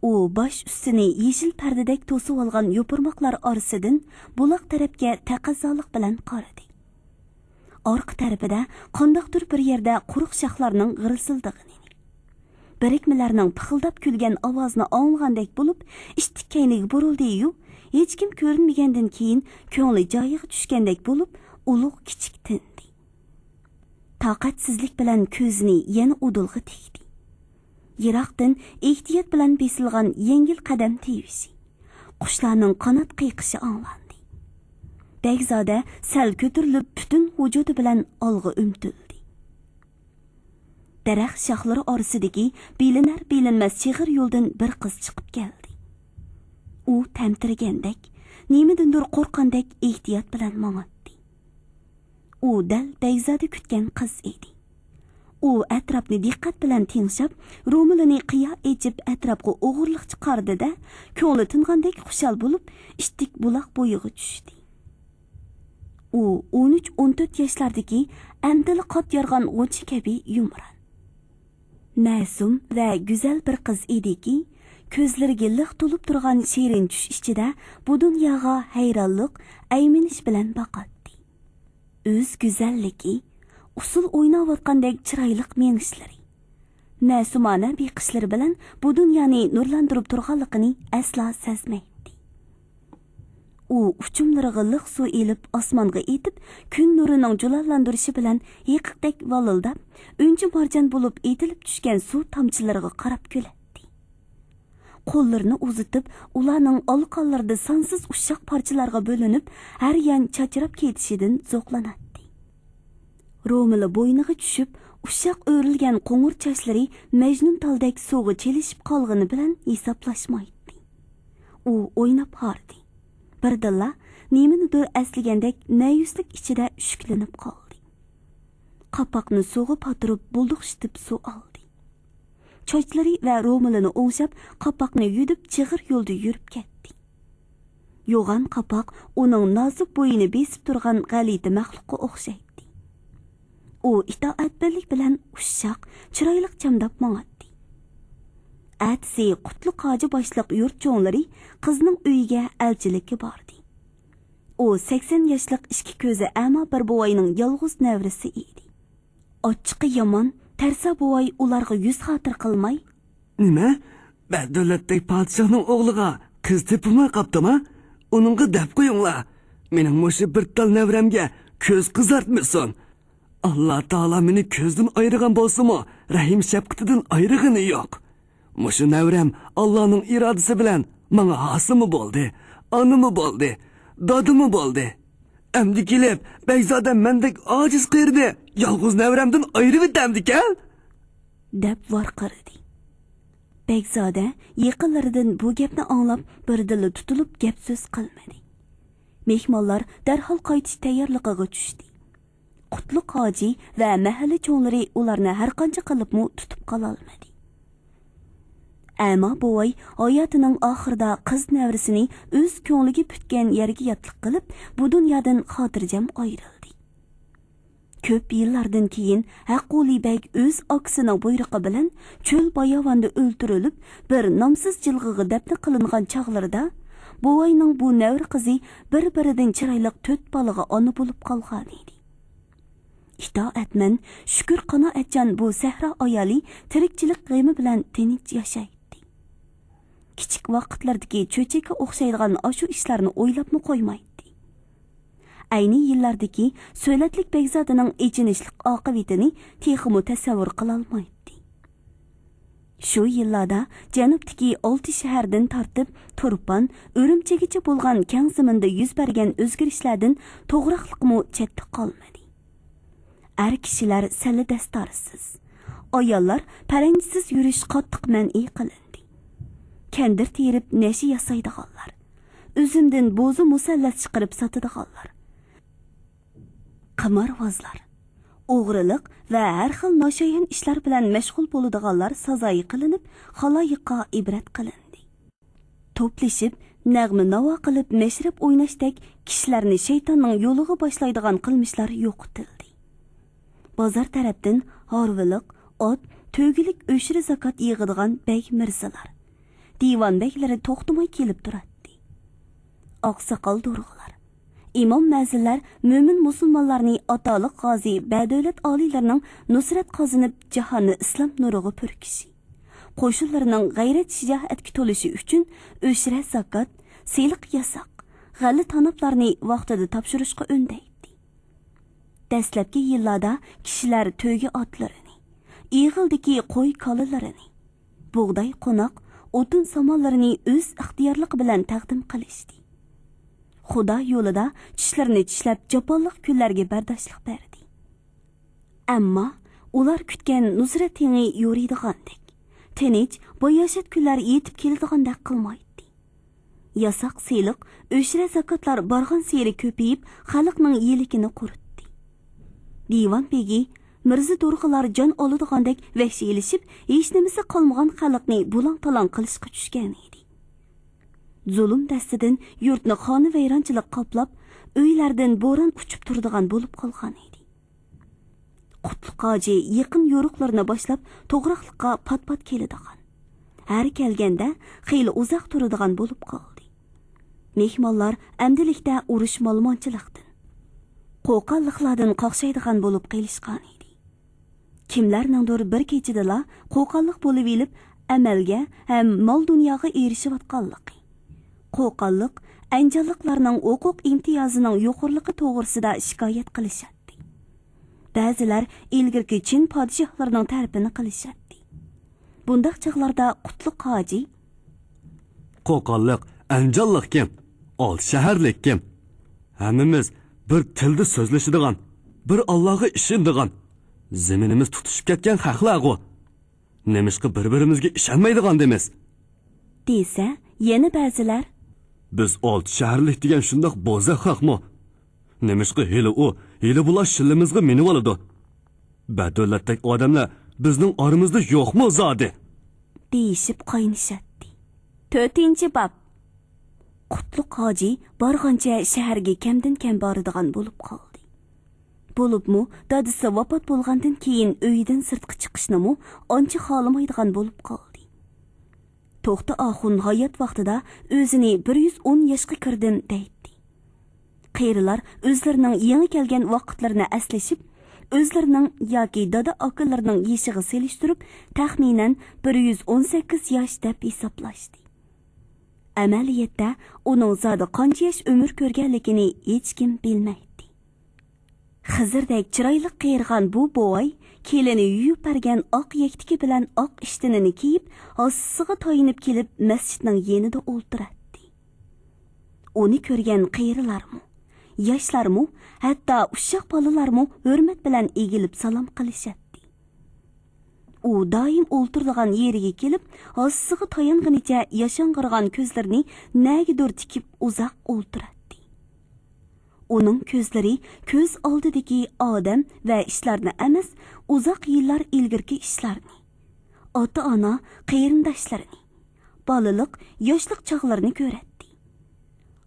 ئۇ باش ئۈستىنى يېشىل پەردىدەك توسۇۋالغان يوپۇرماقلار ئارىسىدىن بۇلاق تەرەپكە تەقەززالىق بىلەن قارىدى. ئارقا تەرىپىدە قانداقتۇر بىر يەردە قۇرۇق شاخلارنىڭ غىرسىلدىغىنىنى، بىرىكمىلەرنىڭ پىخىلداپ كۈلگەن ئاۋازىنى ئاڭلىغاندەك بولۇپ، ئىتتىك كەينىگە بۇرۇلدى-يۇ، ھېچكىم كۆرۈنمىگەندىن كېيىن كۆڭلى جايىغا چۈشكەندەك بولۇپ، ئۇلۇغ كىچىك تىندى. تاقەتسىزلىك بىلەن كۆزىنى يەنە ئۇدۇلغا تىكتى. يىراقتىن ئېھتىيات بىلەن بېسىلغان يەڭگىل قەدەم تىۋىشى، قۇشلارنىڭ قانات قېقىشى ئاڭلاندى. بەگزادە سەل كۆتۈرۈلۈپ، پۈتۈن ۋۇجۇدى بىلەن ئالغا ئۈمتۈلدى. دەرەخ شاخلىرى ئارىسىدىكى بىلىنەر-بىلىنمەس چىغىر يولدىن بىر قىز چىقىپ كەلدى. ئۇ تەمتىرىگەندەك، نېمىدىندۇر قورققاندەك ئېھتىيات بىلەن ماڭاتتى. ئۇ دەل بەگزادە كۈتكەن قىز ئىدى. ئۇ ئەتراپنى دىققەت بىلەن تىڭشاپ، رومىلىنى قىيا ئېچىپ ئەتراپقا ئوغرىلىقچە قارىدى-دە، كۆڭلى تىنغاندەك خۇشال بولۇپ، ئىتتىك بۇلاق بويىغا چۈشتى. ئۇ ئون ئۈچ، ئون تۆت ياشلاردىكى ئەمدىلا قات يارغان غۇنچە كەبى يۇمران، مەسۇم ۋە گۈزەل بىر قىز ئىدىكى، كۆزلىرىگە لىق تولۇپ تۇرغان شېرىن چۈش ئىچىدە بۇ دۇنياغا ھەيرانلىق، ئەيمىنىش بىلەن باقاتتى. ئۆز گۈزەللىكى، ئۇسسۇل ئويناۋاتقاندەك چىرايلىق مېڭىشلىرى، مەسۇمانە بېقىشلىرى بىلەن بۇ دۇنيانى نۇرلاندۇرۇپ تۇرغانلىقىنى ئەسلا سەزمەيتتى. ئۇ ئۇچۇملىرىغا لىق سۇ ئېلىپ ئاسمانغا ئېتىپ، كۈن نۇرىنىڭ جۇلالاندۇرۇشى بىلەن ھېقىقتەك ۋالىلداپ، ئۈنچە مارجان بولۇپ ئېتىلىپ چۈشكەن سۇ تامچىلىرىغا قاراپ كۈلەتتى. قوللىرىنى ئۇزىتىپ، ئۇلارنىڭ ئالىقانلىرىدا سانسىز ئۇششاق پارچىلارغا بۆلۈنۈپ، ھەر يان چاچراپ كېتىشىدىن زوقلىناتتى. رومىلا بوينىغا چۈشۈپ، ئۇششاق ئۆرۈلگەن قوڭۇر چاچلىرى مەجنۇنتالدەك سۇغا چىلىشىپ قالغىنى بىلەن ھېسابلاشمايتتى. ئۇ ئويناپ ھاردى. بىردىنلا نېمىنىدۇر ئەسلىگەندەك مەيۈسلۈك ئىچىدە شۈكلىنىپ قالدى. قاپاقنى سۇغا پاتۇرۇپ بۇلدۇقشىتىپ سۇ ئالدى. چاچلىرى ۋە رومىلىنى ئوڭشاپ، قاپاقنى يۈدۈپ چىغىر يولدا يۈرۈپ كەتتى. يوغان قاپاق ئۇنىڭ نازۇك بوينى بېسىپ تۇرغان غەلىتە مەخلۇققا ئوخشايتتى. ئۇ ئىتائەتمەنلىك بىلەن ئۇششاق، چىرايلىق چامداپ ماڭاتتى. ئەتىسى قۇتلۇق ھاجى باشلىق يۇرت چوڭلىرى قىزنىڭ ئۆيىگە ئەلچىلىككە باردى. ئۇ سەكسەن ياشلىق ئىككى كۆزى ئەما بىر بوۋاينىڭ يالغۇز نەۋرىسى ئىدى. ئاچچىقى يامان، تەرسا بوۋاي ئۇلارغا يۈز خاتىرە قىلماي، نېمە؟ بەدۆلەتتەك پادىشاھنىڭ ئوغلىغا قىز تېپىلماي قاپتىما؟ ئۇنىڭغا دەپ قويۇڭلار، مېنىڭ مۇشۇ بىر تال نەۋرەمگە كۆز قىزارتمىسۇن. ئاللا تائالا مېنى كۆزدىن ئايرىغان بولسىمۇ، رەھىم شەپقىتىدىن ئايرىغىنى يوق. مۇشۇ نەۋرەم ئاللانىڭ ئىرادىسى بىلەن ماڭا ھاسىمۇ بولدى، ئانىمۇ بولدى، دادىمۇ بولدى. ئەمدى كېلىپ، بەگزادەم مەندەك ئاجىز قېرىنى يالغۇز نەۋرەمدىن ئايرىۋېتەمدىكەن؟ دەپ ۋارقىرىدى. بەگزادە يېقىنلىرىدىن بۇ گەپنى ئاڭلاپ، بىردىنلا تۇتۇلۇپ گەپ سۆز قىلمىدى. مېھمانلار دەرھال قايتىش تەييارلىقىغا چۈشتى. قۇتلۇق ھاجى ۋە مەھەللە چوڭلىرى ئۇلارنى ھەرقانچە قىلىپمۇ تۇتۇپ قالالمىدى. ئەما بوۋاي ھاياتىنىڭ ئاخىرىدا قىز نەۋرىسىنى ئۆز كۆڭلىگە پۈتكەن يەرگە ياتلىق قىلىپ، بۇ دۇنيادىن خاتىرجەم ئايرىلدى. كۆپ يىللاردىن كېيىن ھەققۇلى بەگ ئۆز ئاكىسىنىڭ بۇيرۇقى بىلەن چۆل باياۋاندا ئۆلتۈرۈلۈپ، بىر نامسىز جىلغىغا دەپنە قىلىنغان چاغلىرىدا، بوۋاينىڭ بۇ نەۋرە قىزى بىر-بىرىدىن چىرايلىق تۆت بالىغا ئانا بولۇپ قالغانىدى. ئىتائەتمەن، شۈكۈر قانائەتچان بۇ سەھرا ئايالى تىرىكچىلىك غېمى بىلەن تىنچ ياشايتتى. كىچىك ۋاقىتلىرىدىكى چۆچەككە ئوخشايدىغان ئاشۇ ئىشلارنى ئويلاپمۇ قويمايتتى. ئەينى يىللاردىكى سۆلەتلىك بەگزادىنىڭ ئېچىنىشلىق ئاقىۋىتىنى تېخىمۇ تەسەۋۋۇر قىلالمايتتى. شۇ يىللاردا جەنۇبتىكى ئالتە شەھەردىن تارتىپ تۇرپان، ئۈرۈمچىگىچە بولغان كەڭ زېمىندا يۈز بەرگەن ئۆزگىرىشلەردىن توغراقلىقمۇ چەتتە قالمىدى. ئەر كىشىلەر سەللە دەستارىسىز، ئاياللار پەرەنجىسىز يۈرۈش قاتتىق مەنئى قىلىندى. كەندىر تېرىپ نەشە ياسايدىغانلار، ئۈزۈمدىن بوزۇ مۇسەللەس چىقىرىپ ساتىدىغانلار، قىمارۋازلار، ئوغرىلىق ۋە ھەر خىل ناشايان ئىشلار بىلەن مەشغۇل بولىدىغانلار سازايى قىلىنىپ، خالايىققا ئىبرەت قىلىندى. توپلىشىپ، نەغمە ناۋا قىلىپ مەشرەپ ئويناشتەك كىشىلەرنى شەيتاننىڭ يولىغا باشلايدىغان قىلمىشلار يوقىتىلدى. بازار تەرەپتىن ھارۋىلىق، ئات، تۆگىلىك ئۆشرە زاكات يىغىدىغان بەگ مىرزىلار، دىۋان بەگلىرى توختىماي كېلىپ تۇراتتى. ئاقساقال دورغىلار، ئىمام مەزىنلەر مۆمىن مۇسۇلمانلارنى ئاتالىق غازى بەدۆلەت ئالىيلىرىنىڭ نۇسرەت قازىنىپ جاھاننى ئىسلام نۇرىغا پۈركىشى، قوشۇنلىرىنىڭ غەيرەت شىجائەتكە تولۇشى ئۈچۈن ئۆشرە زاكات، سېلىق ياساق، غەللە تاناپلارنى ۋاقتىدا تاپشۇرۇشقا ئۈندەيتتى. دەسلەپكى يىللاردا كىشىلەر تۆگە ئاتلىرىنى، ئېغىلدىكى قوي كالىلىرىنى، بۇغداي قوناق، ئوتۇن سامانلىرىنى ئۆز ئىختىيارلىقى بىلەن تەقدىم قىلىشتى. خۇدا يولىدا چىشلىرىنى چىشلەپ جاپالىق كۈنلەرگە بەرداشلىق بەردى. ئەمما ئۇلار كۈتكەن نۇسرەت تېڭى يورۇيدىغاندەك، تىنچ، باياشات كۈنلەر يېتىپ كېلىدىغاندەك قىلمايتتى. ياساق سېلىق، ئۆشرە زاكاتلار بارغانسېرى كۆپىيىپ، خەلقنىڭ يىلىكىنى قۇرۇتتى. دىۋان بېگى، مىرزا دورغىلار جان ئالىدىغاندەك ۋەھشىيلىشىپ، ھېچنېمىسى قالمىغان خەلقنى بۇلاڭ-تالاڭ قىلىشقا چۈشكەنىدى. زۇلۇم دەستىدىن يۇرتنى خانىۋەيرانچىلىق قاپلاپ، ئۆيلەردىن بوران ئۇچۇپ تۇرىدىغان بولۇپ قالغانىدى. قۇتلۇق ھاجى يېقىن يورۇقلىرىنى باشلاپ، توغراقلىققا پات-پات كېلىدىغان، ھەر كەلگەندە خېلى ئۇزاق تۇرىدىغان بولۇپ قالدى. مېھمانلار ئەمدىلىكتە ئۇرۇش مالىمانچىلىقتىن، قوقانلىقلاردىن قاقشايدىغان بولۇپ قېلىشقانىدى. كىملەرنىڭدۇر بىر كېچىدىلا قوقانلىق بولۇۋېلىپ، ئەمەلگە ھەم مال-دۇنياغا ئېرىشىۋاتقانلىقى، قوقانلىق ئەنجانلىقلارنىڭ ھوقۇق ئىمتىيازىنىڭ يۇقىرىلىقى توغرىسىدا شىكايەت قىلىشاتتى. بەزىلەر ئىلگىرىكى چىن پادىشاھلىرىنىڭ تەرىپىنى قىلىشاتتى. بۇنداق چاغلاردا قۇتلۇق ھاجى، قوقانلىق، ئەنجانلىق كىم؟ ئالتە شەھەرلىك كىم؟ ھەممىمىز بىر تىلدا سۆزلىشىدىغان، بىر ئاللاغا ئىشىنىدىغان، زېمىنىمىز تۇتىشىپ كەتكەن خەقلەرغۇ. نېمىشقا بىر-بىرىمىزگە ئىشەنمەيدىغاندىمىز؟ دېسە، يەنە بەزىلەر، بىز ئالتە شەھەرلىك دېگەن شۇنداق بوزەك خەقمۇ؟ نېمىشقا ھېلى ئۇ، ھېلى بۇلار شىللىمىزغا مىنىۋالىدۇ؟ بەدۆلەتتەك ئادەملەر بىزنىڭ ئارىمىزدا يوقمۇ زادى؟ دېيىشىپ قاينىشاتتى. تۆتىنچى باب. قۇتلۇق ھاجى بارغانچە شەھەرگە كەمدىن كەم بارىدىغان بولۇپ قالدى. بولۇپمۇ دادىسى ۋاپات بولغاندىن كېيىن ئۆيىدىن سىرتقا چىقىشنىمۇ ئانچە خالىمايدىغان بولۇپ قالدى. توختى ئاخۇن ھايات ۋاقتىدا ئۆزىنى بىر يۈز ئون ياشقا كىردىم دەيتتى. قېرىلار ئۆزلىرىنىڭ يېڭى كەلگەن ۋاقىتلىرىنى ئەسلىشىپ، ئۆزلىرىنىڭ ياكى دادا-ئاكىلىرىنىڭ يېشىغا سېلىشتۇرۇپ، تەخمىنەن بىر يۈز ئون سەككىز ياش دەپ ھېسابلاشتى. ئەمەلىيەتتە ئۇنىڭ زادى قانچە ياش ئۆمۈر كۆرگەنلىكىنى ھېچكىم بىلمەيتتى. خىزىردەك چىرايلىق قېرىغان بۇ بوۋاي كېلىنى يۇيۇپ بەرگەن ئاق يەكتىكى بىلەن ئاق ئىشتىنىنى كىيىپ، ھاسىسىغا تايىنىپ كېلىپ مەسچىتنىڭ يېنىدا ئولتۇراتتى. ئۇنى كۆرگەن قېرىلارمۇ، ياشلارمۇ، ھەتتا ئۇششاق بالىلارمۇ ھۆرمەت بىلەن ئېگىلىپ سالام قىلىشاتتى. ئۇ دائىم ئولتۇرىدىغان يېرىگە كېلىپ، ھاسىسىغا تايانغىنىچە ياشاڭغىرىغان كۆزلىرىنى نەگىدۇر تىكىپ ئۇزاق ئولتۇراتتى. ئۇنىڭ كۆزلىرى كۆز ئالدىدىكى ئادەم ۋە ئىشلارنى ئەمەس، ئۇزاق يىللار ئىلگىرىكى ئىشلارنى، ئاتا-ئانا، قېرىنداشلىرىنى، بالىلىق، ياشلىق چاغلىرىنى كۆرەتتى.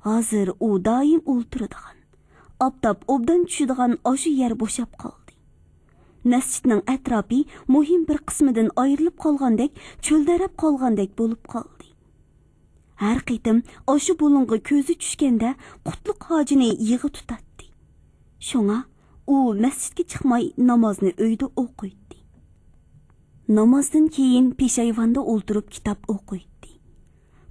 ھازىر ئۇ دائىم ئولتۇرىدىغان، ئاپتاپ ئوبدان چۈشىدىغان ئاشۇ يەر بوشاپ قالدى. مەسچىتنىڭ ئەتراپى مۇھىم بىر قىسمىدىن ئايرىلىپ قالغاندەك، چۆلدەرەپ قالغاندەك بولۇپ قالدى. ھەر قېتىم ئاشۇ بۇلۇڭغا كۆزى چۈشكەندە، قۇتلۇق ھاجىنى يىغا تۇتاتتى. شۇڭا ئۇ مەسچىتكە چىقماي، نامازنى ئۆيدە ئوقۇيتتى. نامازدىن كېيىن پېشايۋاندا ئولتۇرۇپ كىتاب ئوقۇيتتى.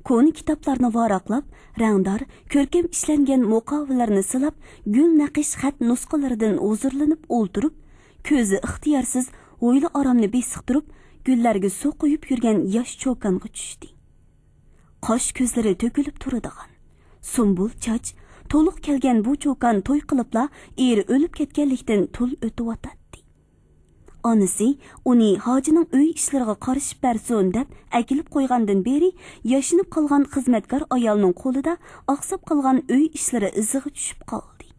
كونا كىتابلارنى ۋاراقلاپ، رەڭدار، كۆركەم ئىشلەنگەن مۇقاۋىلەرنى سىلاپ، گۈل نەقىش خەت نۇسخىلىرىدىن ھۇزۇرلىنىپ ئولتۇرۇپ، كۆزى ئىختىيارسىز ھويلا ئارامنى بېسىقتۇرۇپ، گۈللەرگە سۇ قۇيۇپ يۈرگەن ياش چوكانغا چۈشتى. قاش كۆزلىرى تۆكۈلۈپ تۇرىدىغان، سۇمبۇل چاچ، تولۇق كەلگەن بۇ چوكان توي قىلىپلا ئېرى ئۆلۈپ كەتكەنلىكتىن تۇل ئۆتۈۋاتاتتى. ئانىسى ئۇنى ھاجىنىڭ ئۆي ئىشلىرىغا قارىشىپ بەرسۇن دەپ ئەكېلىپ قويغاندىن بېرى، ياشىنىپ قالغان خىزمەتكار ئايالنىڭ قولىدا ئاقساپ قالغان ئۆي ئىشلىرى ئىزىغا چۈشۈپ قالدى.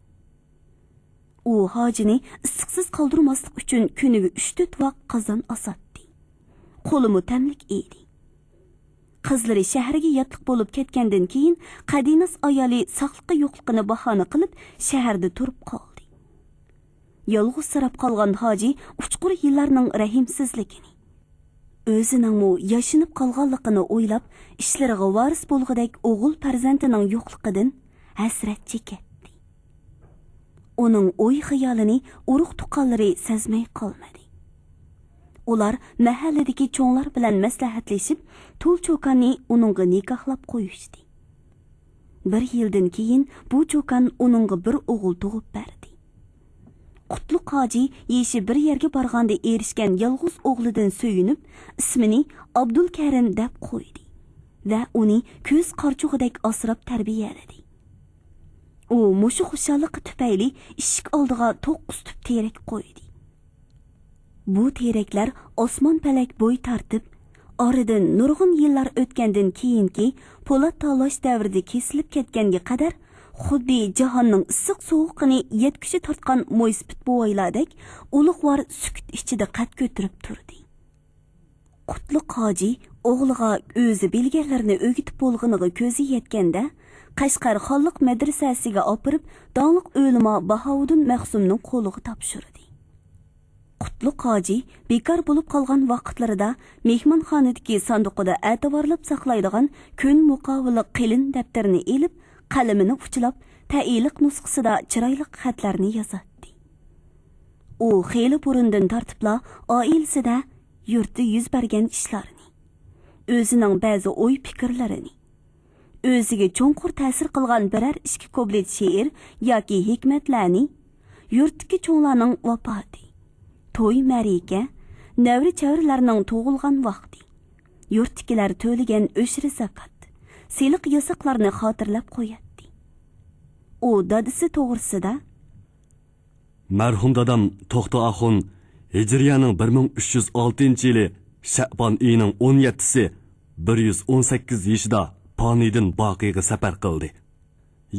ئۇ ھاجىنى ئىسسىقسىز قالدۇرماسلىق ئۈچۈن كۈنىگە ئۈچ تۆت ۋاق قازان ئاساتتى. قولىمۇ تەملىك ئىدى. قىزلىرى شەھەرگە ياتلىق بولۇپ كەتكەندىن كېيىن، قەدىناس ئايالى ساقلىقى يوقلۇقىنى باھانە قىلىپ، شەھەردە تۇرۇپ قالدى. يالغۇزسىراپ قالغان ھاجى ئۇچقۇر يىللارنىڭ رەھىمسىزلىكىنى، ئۆزىنىڭمۇ ياشىنىپ قالغانلىقىنى ئويلاپ، ئىشلىرىغا ۋارىس بولغۇدەك ئوغۇل پەرزەنتىنىڭ يوقلۇقىدىن ھەسرەت چېكەتتى. ئۇنىڭ ئوي-خىيالىنى ئۇرۇق-تۇغقانلىرى سەزمەي قالمىدى. ئۇلار مەھەللىدىكى چوڭلار بىلەن مەسلىھەتلىشىپ، تۇل چوكاننى ئۇنىڭغا نىكاھلاپ قويۇشتى. بىر يىلدىن كېيىن بۇ چوكان ئۇنىڭغا بىر ئوغۇل تۇغۇپ بەردى. قۇتلۇق ھاجى يېشى بىر يەرگە بارغاندا ئېرىشكەن يالغۇز ئوغلىدىن سۆيۈنۈپ، ئىسمىنى ئابدۇلكەرىم دەپ قويدى ۋە ئۇنى كۆز قارىچۇقىدەك ئاسراپ تەربىيەلىدى. ئۇ مۇشۇ خۇشاللىقى تۈپەيلى ئىشىك ئالدىغا توققۇز تۈپ تېرەك قويدى. بۇ تېرەكلەر ئاسمان پەلەك بوي تارتىپ، ئارىدىن نۇرغۇن يىللار ئۆتكەندىن كېيىنكى پولات تاۋلاش دەۋرىدە كېسىلىپ كەتكەنگە قەدەر، خۇددى جاھاننىڭ ئىسسىق سوغۇقىنى يەتكۈچە تارتقان مويسىپىت بوۋايلاردەك ئۇلۇغۋار سۈكۈت ئىچىدە قەد كۆتۈرۈپ تۇردى. قۇتلۇق ھاجى ئوغلىغا ئۆزى بىلگەنلىرىنى ئۆگىتىپ بولغىنىغا كۆزى يەتكەندە، قەشقەر خانلىق مەدرىسەسىگە ئاپىرىپ، داڭلىق ئۆلىما باھاۋۇدۇن مەخسۇمنىڭ قولىغا تاپشۇردى. قۇتلۇق ھاجى بىكار بولۇپ قالغان ۋاقىتلىرىدا مېھمانخانىدىكى ساندۇقىدا ئەتىۋارلاپ ساقلايدىغان كۆن مۇقاۋىلىق قېلىن دەپتەرنى ئېلىپ، قەلىمىنى ئۇچىلاپ، تەئىيلىق نۇسخىسىدا چىرايلىق خەتلەرنى يازاتتى. ئۇ خېلى بۇرۇندىن تارتىپلا ئائىلىسىدە، يۇرتتا يۈز بەرگەن ئىشلارنى، ئۆزىنىڭ بەزى ئوي-پىكىرلىرىنى، ئۆزىگە چوڭقۇر تەسىر قىلغان بىرەر ئىككى كۇپلېت شېئىر ياكى ھېكمەتلەرنى، يۇرتتىكى چوڭلارنىڭ ۋاپاتى، توي-مەرىكە، نەۋرە-چەۋرىلەرنىڭ تۇغۇلغان ۋاقتى، يۇرتتىكىلەر تۆلىگەن ئۆشرە-زاكات، سېلىق ياساقلارنى خاتىرىلەپ قوياتتى. ئۇ دادىسى توغرىسىدا، مەرھۇم دادام توختى ئاخۇن ھىجرىيەنىڭ بىر مىڭ ئۈچ يۈز ئالتىنچى يىلى شەئبان ئېيىنىڭ ئون يەتتىسى بىر يۈز ئون سەككىز يېشىدا پانىيدىن باقىيغا سەپەر قىلدى.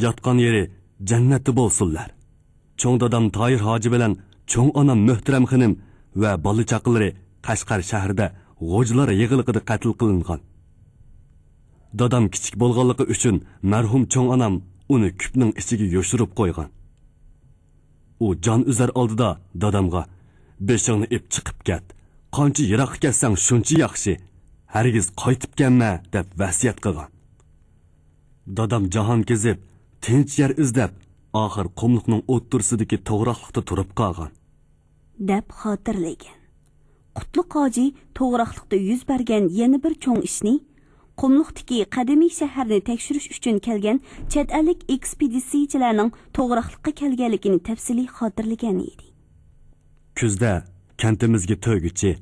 ياتقان يېرى جەننەتتە بولسۇنلار. چوڭ دادام تاھىر ھاجى بىلەن چوڭ ئانام مۆھتەرەم خېنىم ۋە بالا-چاقىلىرى قەشقەر شەھىرىدە غوجىلار يىغىلىقىدا قەتل قىلىنغان. دادام كىچىك بولغانلىقى ئۈچۈن مەرھۇم چوڭ ئانام ئۇنى كۈپنىڭ ئىچىگە يوشۇرۇپ قويغان. ئۇ جان ئۈزەر ئالدىدا دادامغا، «بېشىڭنى ئېپ چىقىپ كەت، قانچە يىراققا كەتسەڭ شۇنچە ياخشى، ھەرگىز قايتىپ كەلمە» دەپ ۋەسىيەت قىلغان. دادام جاھان كېزىپ، تىنچ يەر ئىزدەپ، ئاخىر قۇملۇقنىڭ ئوتتۇرىسىدىكى توغراقلىقتا تۇرۇپ قالغان. دەپ خاتىرىلىگەن. قۇتلۇق ھاجى توغراقلىقتا يۈز بەرگەن يەنە بىر چوڭ ئىشنى، قۇملۇقتىكى قەدىمىي شەھەرنى تەكشۈرۈش ئۈچۈن كەلگەن چەت ئەللىك ئېكسپېدىتسىيەچىلەرنىڭ توغراقلىققا كەلگەنلىكىنى تەپسىلىي خاتىرىلىگەن ئىدى. كۈزدە كەنتىمىزگە تۆگىچى،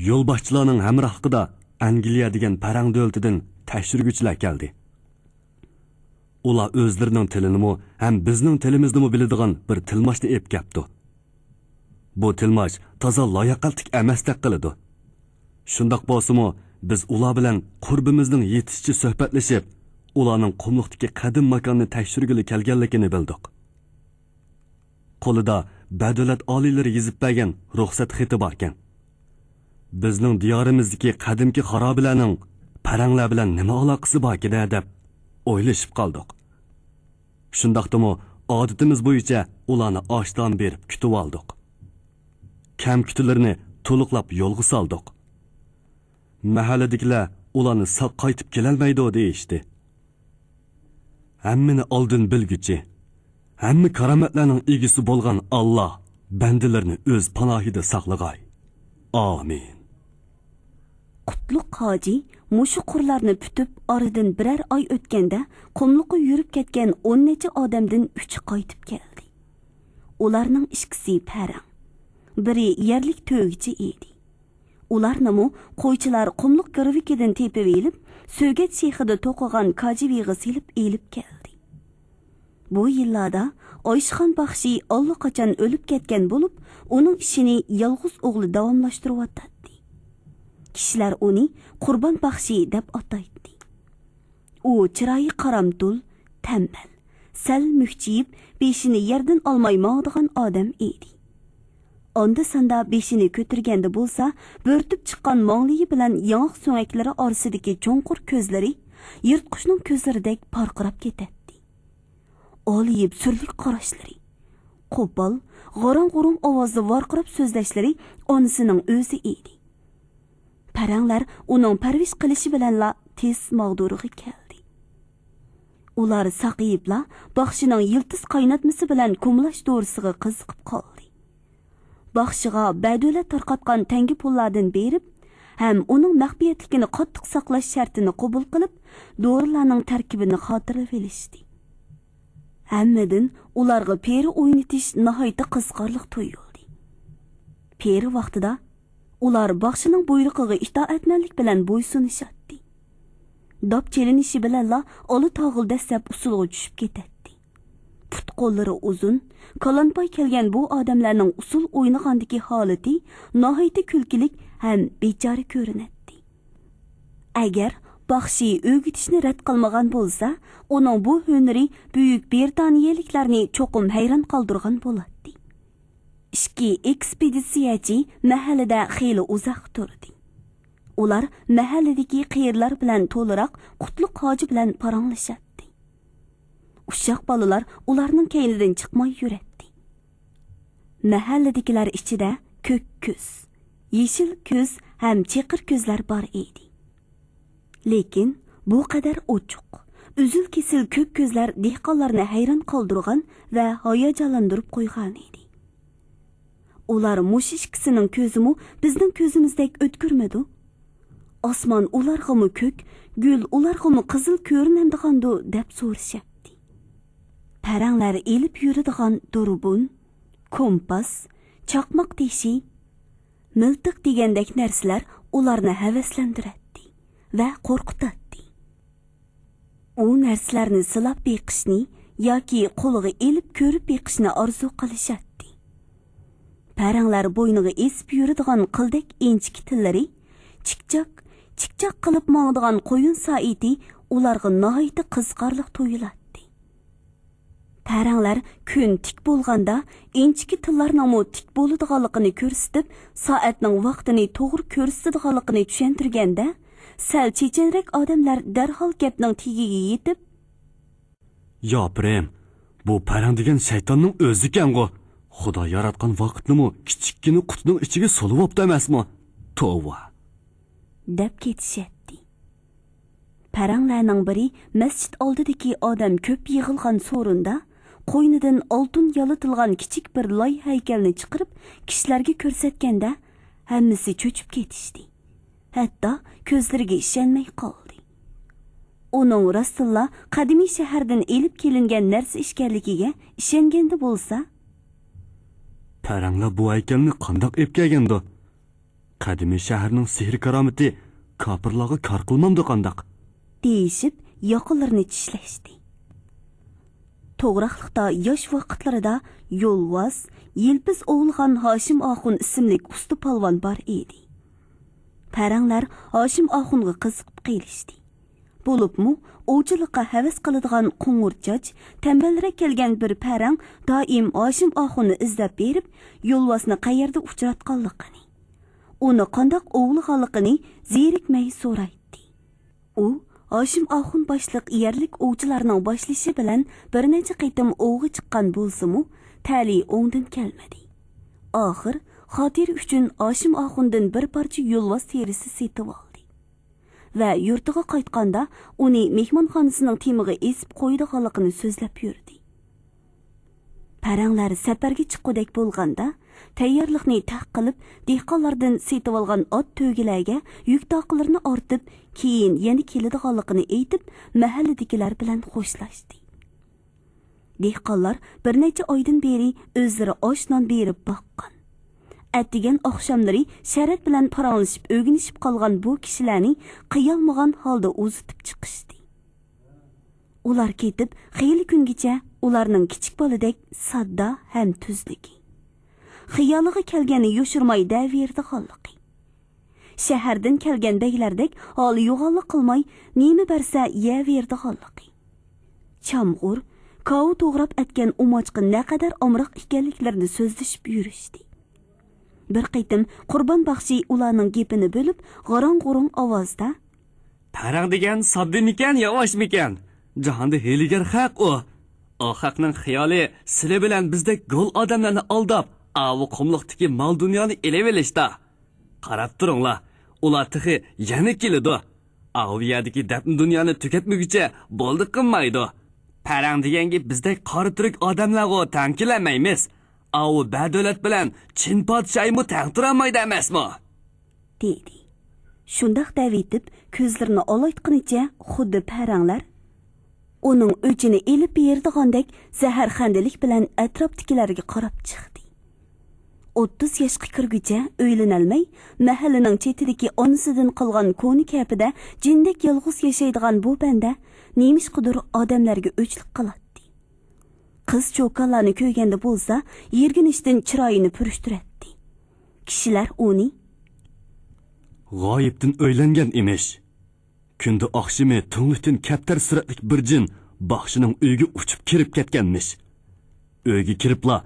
يولباشچىلارنىڭ ھەمراھلىقىدا ئەنگلىيە دېگەن پەرەڭ دۆلىتىدىن تەكشۈرگۈچىلەر كەلدى. ئۇلار ئۆزلىرىنىڭ تىلىنىمۇ ھەم بىزنىڭ تىلىمىزنىمۇ بىلىدىغان بىر تىلماشنى ئېلىپ كەپتۇ. بۇ تىلماش تازا لاياقەتلىك ئەمەستەك قىلىدۇ. شۇنداق بولسىمۇ، بىز ئۇلار بىلەن قۇربىمىزنىڭ يېتىشىچە سۆھبەتلىشىپ، ئۇلارنىڭ قۇملۇقتىكى قەدىم ماكاننى تەكشۈرگىلى كەلگەنلىكىنى بىلدۇق. قولىدا بەدۆلەت ئالىيلىرى يېزىپ بەرگەن رۇخسەت خېتى باركەن. بىزنىڭ دىيارىمىزدىكى قەدىمكى خارابىلەرنىڭ پەرەڭلەر بىلەن نېمە ئالاقىسى باركىدە دەپ ئويلىشىپ قالدۇق. شۇنداقتىمۇ ئادىتىمىز بويىچە ئۇلارنى ئاشتان بېرىپ كۈتۈۋالدۇق. كەم-كۈتۈلىرىنى تولۇقلاپ يولغا سالدۇق. مەھەللىدىكىلەر ئۇلارنى ساق قايتىپ كېلەلمەيدۇ دېيىشتى. ھەممىنى ئالدىن بىلگۈچى، ھەممە كارامەتلەرنىڭ ئىگىسى بولغان ئاللا بەندىلىرىنى ئۆز پاناھىدا ساقلىغاي. ئامىن. قۇتلۇق ھاجى مۇشۇ قۇرلارنى پۈتۈپ، ئارىدىن بىرەر ئاي ئۆتكەندە، قۇملۇققا يۈرۈپ كەتكەن ئون نەچچە ئادەمدىن ئۈچى قايتىپ كەلدى. ئۇلارنىڭ ئىككىسى پەرەڭ، بىرى يەرلىك تۆگىچى ئىدى. ئۇلارنىمۇ قويچىلار قۇملۇق گىرۋىكىدىن تېپىۋېلىپ، سۆگەت شېخىدا توقۇغان كاجىۋىغا سېلىپ ئېلىپ كەلدى. بۇ يىللاردا ئايشىخان باخشى ئاللىقاچان ئۆلۈپ كەتكەن بولۇپ، ئۇنىڭ ئىشىنى يالغۇز ئوغلى داۋاملاشتۇرۇۋاتاتتى. كىشىلەر ئۇنى قۇربان باخشى دەپ ئاتايتتى. ئۇ چىرايى قارامتۇل، تەمبەل، سەل مۈكچىيىپ، بېشىنى يەردىن ئالماي ماڭىدىغان ئادەم ئىدى. ئاندا-ساندا بېشىنى كۆتۈرگەندە بولسا، بۆرتۈپ چىققان ماڭلىيى بىلەن ياڭاق سۆڭەكلىرى ئارىسىدىكى چوڭقۇر كۆزلىرى يىرتقۇچنىڭ كۆزلىرىدەك پارقىراپ كېتەتتى. ئالىيىپ سۈرلۈك قاراشلىرى، قوپال، غاراڭ-غۇرۇڭ ئاۋازدا ۋارقىراپ سۆزلەشلىرى ئانىسىنىڭ ئۆزى ئىدى. پەرەڭلەر ئۇنىڭ پەرۋىش قىلىشى بىلەنلا تېز ماغدۇرىغا كەلدى. ئۇلار ساقىيىپلا باخشىنىڭ يىلتىز قايناتمىسى بىلەن كۇمىلاچ دورىسىغا قىزىقىپ قالدى. باخشىغا بەدۆلەت تارقاتقان تەڭگە پۇللاردىن بېرىپ، ھەم ئۇنىڭ مەخپىيەتلىكىنى قاتتىق ساقلاش شەرتىنى قوبۇل قىلىپ، دورىلارنىڭ تەركىبىنى خاتىرىلىۋېلىشتى. ھەممىدىن ئۇلارغا پېرى ئوينىتىش ناھايىتى قىزىقارلىق تۇيۇلدى. پېرى ۋاقتىدا ئۇلار باخشىنىڭ بۇيرۇقىغا ئىتائەتمەنلىك بىلەن بويسۇنۇشاتتى. داپ چېلىنىشى بىلەنلا ئالا تاغىل دەسسەپ ئۇسسۇلغا چۈشۈپ كېتەتتى. پۇت-قوللىرى ئۇزۇن، كالانپاي كەلگەن بۇ ئادەملەرنىڭ ئۇسسۇل ئوينىغاندىكى ھالىتى ناھايىتى كۈلكىلىك ھەم بىچارە كۆرۈنەتتى. ئەگەر باخشى ئۆگىتىشنى رەت قىلمىغان بولسا، ئۇنىڭ بۇ ھۈنىرى بۈيۈك بىرىتانىيەلىكلەرنى چوقۇم ھەيران قالدۇرغان بولاتتى. ئىككى ئېكسپېدىتسىيەچى مەھەللىدە خېلى ئۇزاق تۇردى. ئۇلار مەھەللىدىكى قېرىلار بىلەن تولىراق قۇتلۇق ھاجى بىلەن پاراڭلىشاتتى. ئۇششاق بالىلار ئۇلارنىڭ كەينىدىن چىقماي يۈرەتتى. مەھەللىدىكىلەر ئىچىدە كۆك كۆز، يېشىل كۆز ھەم چېقىر كۆزلەر بار ئىدى. لېكىن بۇ قەدەر ئوچۇق، ئۈزۈل-كېسىل كۆك كۆزلەر دېھقانلارنى ھەيران قالدۇرغان ۋە ھاياجانلاندۇرۇپ قويغانىدى. ئۇلار مۇشۇ ئىككىسىنىڭ كۆزىمۇ بىزنىڭ كۆزىمىزدەك ئۆتكۈرمىدۇ؟ ئاسمان ئۇلارغىمۇ كۆك، گۈل ئۇلارغىمۇ قىزىل كۆرۈنەمدىغاندۇ دەپ سورىشاتتى. پەرەڭلەر ئېلىپ يۈرىدىغان دۇربۇن، كومپاس، چاقماق تېشى، مىلتىق دېگەندەك نەرسىلەر ئۇلارنى ھەۋەسلەندۈرەتتى ۋە قورقۇتاتتى. ئۇ نەرسىلەرنى سىلاپ بېقىشنى ياكى قولىغا ئېلىپ كۆرۈپ بېقىشنى ئارزۇ قىلىشاتتى. پەرەڭلەر بوينىغا ئېسىپ يۈرىدىغان قىلدەك ئىنچىكە تىللىرى چىكچاك، چىكچاك قىلىپ ماڭىدىغان قويۇن سائىتى ئۇلارغا ناھايىتى قىزىقارلىق تۇيۇلاتتى. پەرەڭلەر كۈن تىك بولغاندا، ئىنچىكە تىللارنىڭمۇ تىك بولىدىغانلىقىنى كۆرسىتىپ، سائەتنىڭ ۋاقتىنى توغرا كۆرسىتىدىغانلىقىنى چۈشەندۈرگەندە، سەل چېچەنرەك ئادەملەر دەرھال گەپنىڭ تېگىگە يېتىپ، ياپىرىم، بۇ پەرەڭ دېگەن شەيتاننىڭ ئۆزىكەنغۇ. خۇدا ياراتقان ۋاقىتنىمۇ كىچىككىنە قۇتىنىڭ ئىچىگە سولىۋاپتۇ ئەمەسمۇ؟ توۋا! دەپ كېتىشەتتى. پەرەڭلەرنىڭ بىرى مەسچىت ئالدىدىكى ئادەم كۆپ يىغىلغان سورۇندا قوينىدىن ئالتۇن يالىتىلغان كىچىك بىر لاي ھەيكەلنى چىقىرىپ، كىشىلەرگە كۆرسەتكەندە، ھەممىسى چۆچۈپ كېتىشتى. ھەتتا كۆزلىرىگە ئىشەنمەي قالدى. ئۇنىڭ راستتىنلا قەدىمىي شەھەردىن ئېلىپ كېلىنگەن نەرسە ئىكەنلىكىگە ئىشەنگەندە بولسا، پەرەڭلەر بۇ ھەيكەلنى قانداق ئېلىپ كەلگەندۇ؟ قەدىمىي شەھەرنىڭ سېھرى-كارامىتى كاپىرلارغا كار قىلمامدۇ قانداق؟ دېيىشىپ، ياقىلىرىنى چىشلەشتى. توغراقلىقتا ياش ۋاقىتلىرىدا يولۋاس، يىلپىز ئوۋلىغان ھاشىم ئاخۇن ئىسىملىك ئۇستا پالۋان بار ئىدى. پەرەڭلەر ھاشىم ئاخۇنغا قىزىقىپ قېلىشتى. بولۇپمۇ ئوۋچىلىققا ھەۋەس قىلىدىغان قوڭۇر چاچ، تەمبەلرەك كەلگەن بىر پەرەڭ دائىم ھاشىم ئاخۇننى ئىزدەپ بېرىپ، يولۋاسنى قەيەردە ئۇچراتقانلىقىنى، ئۇنى قانداق ئوۋلىغانلىقىنى زېرىكمەي سورايتتى. ئۇ ھاشىم ئاخۇن باشلىق يەرلىك ئوۋچىلارنىڭ باشلىشى بىلەن بىر نەچچە قېتىم ئوۋغا چىققان بولسىمۇ، تەلىيى ئوڭدىن كەلمىدى. ئاخىر خاتىرە ئۈچۈن ھاشىم ئاخۇندىن بىر پارچە يولۋاس تېرىسى سېتىۋالدى ۋە يۇرتىغا قايتقاندا ئۇنى مېھمانخانىسىنىڭ تېمىغا ئېسىپ قويىدىغانلىقىنى سۆزلەپ يۈردى. پەرەڭلەر سەپەرگە چىققۇدەك بولغاندا، تەييارلىقنى تەق قىلىپ، دېھقانلاردىن سېتىۋالغان ئات تۆگىلەرگە يۈك تاقلىرىنى ئارتىپ، كېيىن يەنە كېلىدىغانلىقىنى ئېيتىپ، مەھەللىدىكىلەر بىلەن خوشلاشتى. دېھقانلار بىر نەچچە ئايدىن بېرى ئۆزلىرى ئاش-نان بېرىپ باققان. ئەتىگەن ئاخشاملىرى شەرەت بىلەن پاراڭلىشىپ ئۆگىنىشىپ قالغان بۇ كىشىلەرنى قىيالمىغان ھالدا ئۇزىتىپ چىقىشتى. ئۇلار كېتىپ خېلى كۈنگىچە ئۇلارنىڭ كىچىك بالىدەك ساددا ھەم تۈزلۈكى، خىيالىغا كەلگەننى يوشۇرماي دەۋېرىدىغانلىقى، شەھەردىن كەلگەن بەگلەردەك ھالى يوغانلىق قىلماي نېمە بەرسە يەۋېرىدىغانلىقى، چامغۇر، كاۋا توغراپ ئەتكەن ئۇماچقا نەقەدەر ئامراق ئىكەنلىكلىرىنى سۆزلىشىپ يۈرۈشتى. بىر قېتىم قۇربان باخشى ئۇلارنىڭ گېپىنى بۆلۈپ، غاراڭ-غۇرۇڭ ئاۋازدا، پەرەڭ دېگەن ساددىمىكەن، ياۋاشمىكەن؟ جاھاندا ھىيلىگەر خەق ئۇ. ئۇ خەقنىڭ خىيالى سىلى بىلەن بىزدەك گول ئادەملەرنى ئالداپ، ئاۋۇ قۇملۇقتىكى مال-دۇنيانى ئېلىۋېلىشتا. قاراپ تۇرۇڭلار، ئۇلار تېخى يەنە كېلىدۇ. ئاۋۇ يەردىكى دەپنە دۇنيانى تۈگەتمىگۈچە بولدى قىلمايدۇ. پەرەڭ دېگەنگە بىزدەك قارا تۈرك ئادەملەرغۇ تەڭ كېلەلمەيمىز. ئاۋۇ بەدۆلەت بىلەن چىن پادىشاھىمۇ تەڭ تۇرالمايدۇ ئەمەسمۇ؟ دېدى. شۇنداق دەۋېتىپ، كۆزلىرىنى ئالايتقىنىچە خۇددى پەرەڭلەر ئۇنىڭ ئۆچىنى ئېلىپ بېرىدىغاندەك زەھەرخەندىلىك بىلەن ئەتراپتىكىلەرگە قاراپ چىقتى. ئوتتۇز ياشقا كىرگۈچە ئۆيلىنەلمەي، مەھەللىنىڭ چېتىدىكى ئانىسىدىن قالغان كونا كەپىدە جىندەك يالغۇز ياشايدىغان بۇ بەندە نېمىشقىدۇر ئادەملەرگە ئۆچلۈك قىلاتتى. قىز چوكانلارنى كۆرگەندە بولسا، يىرگىنىشتىن چىرايىنى پۈرۈشتۈرەتتى. كىشىلەر ئۇنى غايىبتىن ئۆيلەنگەن ئىمىش. كۈندە ئاخشىمى تۈڭلۈكتىن كەپتەر سۈرەتلىك بىر جىن باخشىنىڭ ئۆيىگە ئۇچۇپ كىرىپ كەتكەنمىش. ئۆيگە كىرىپلا،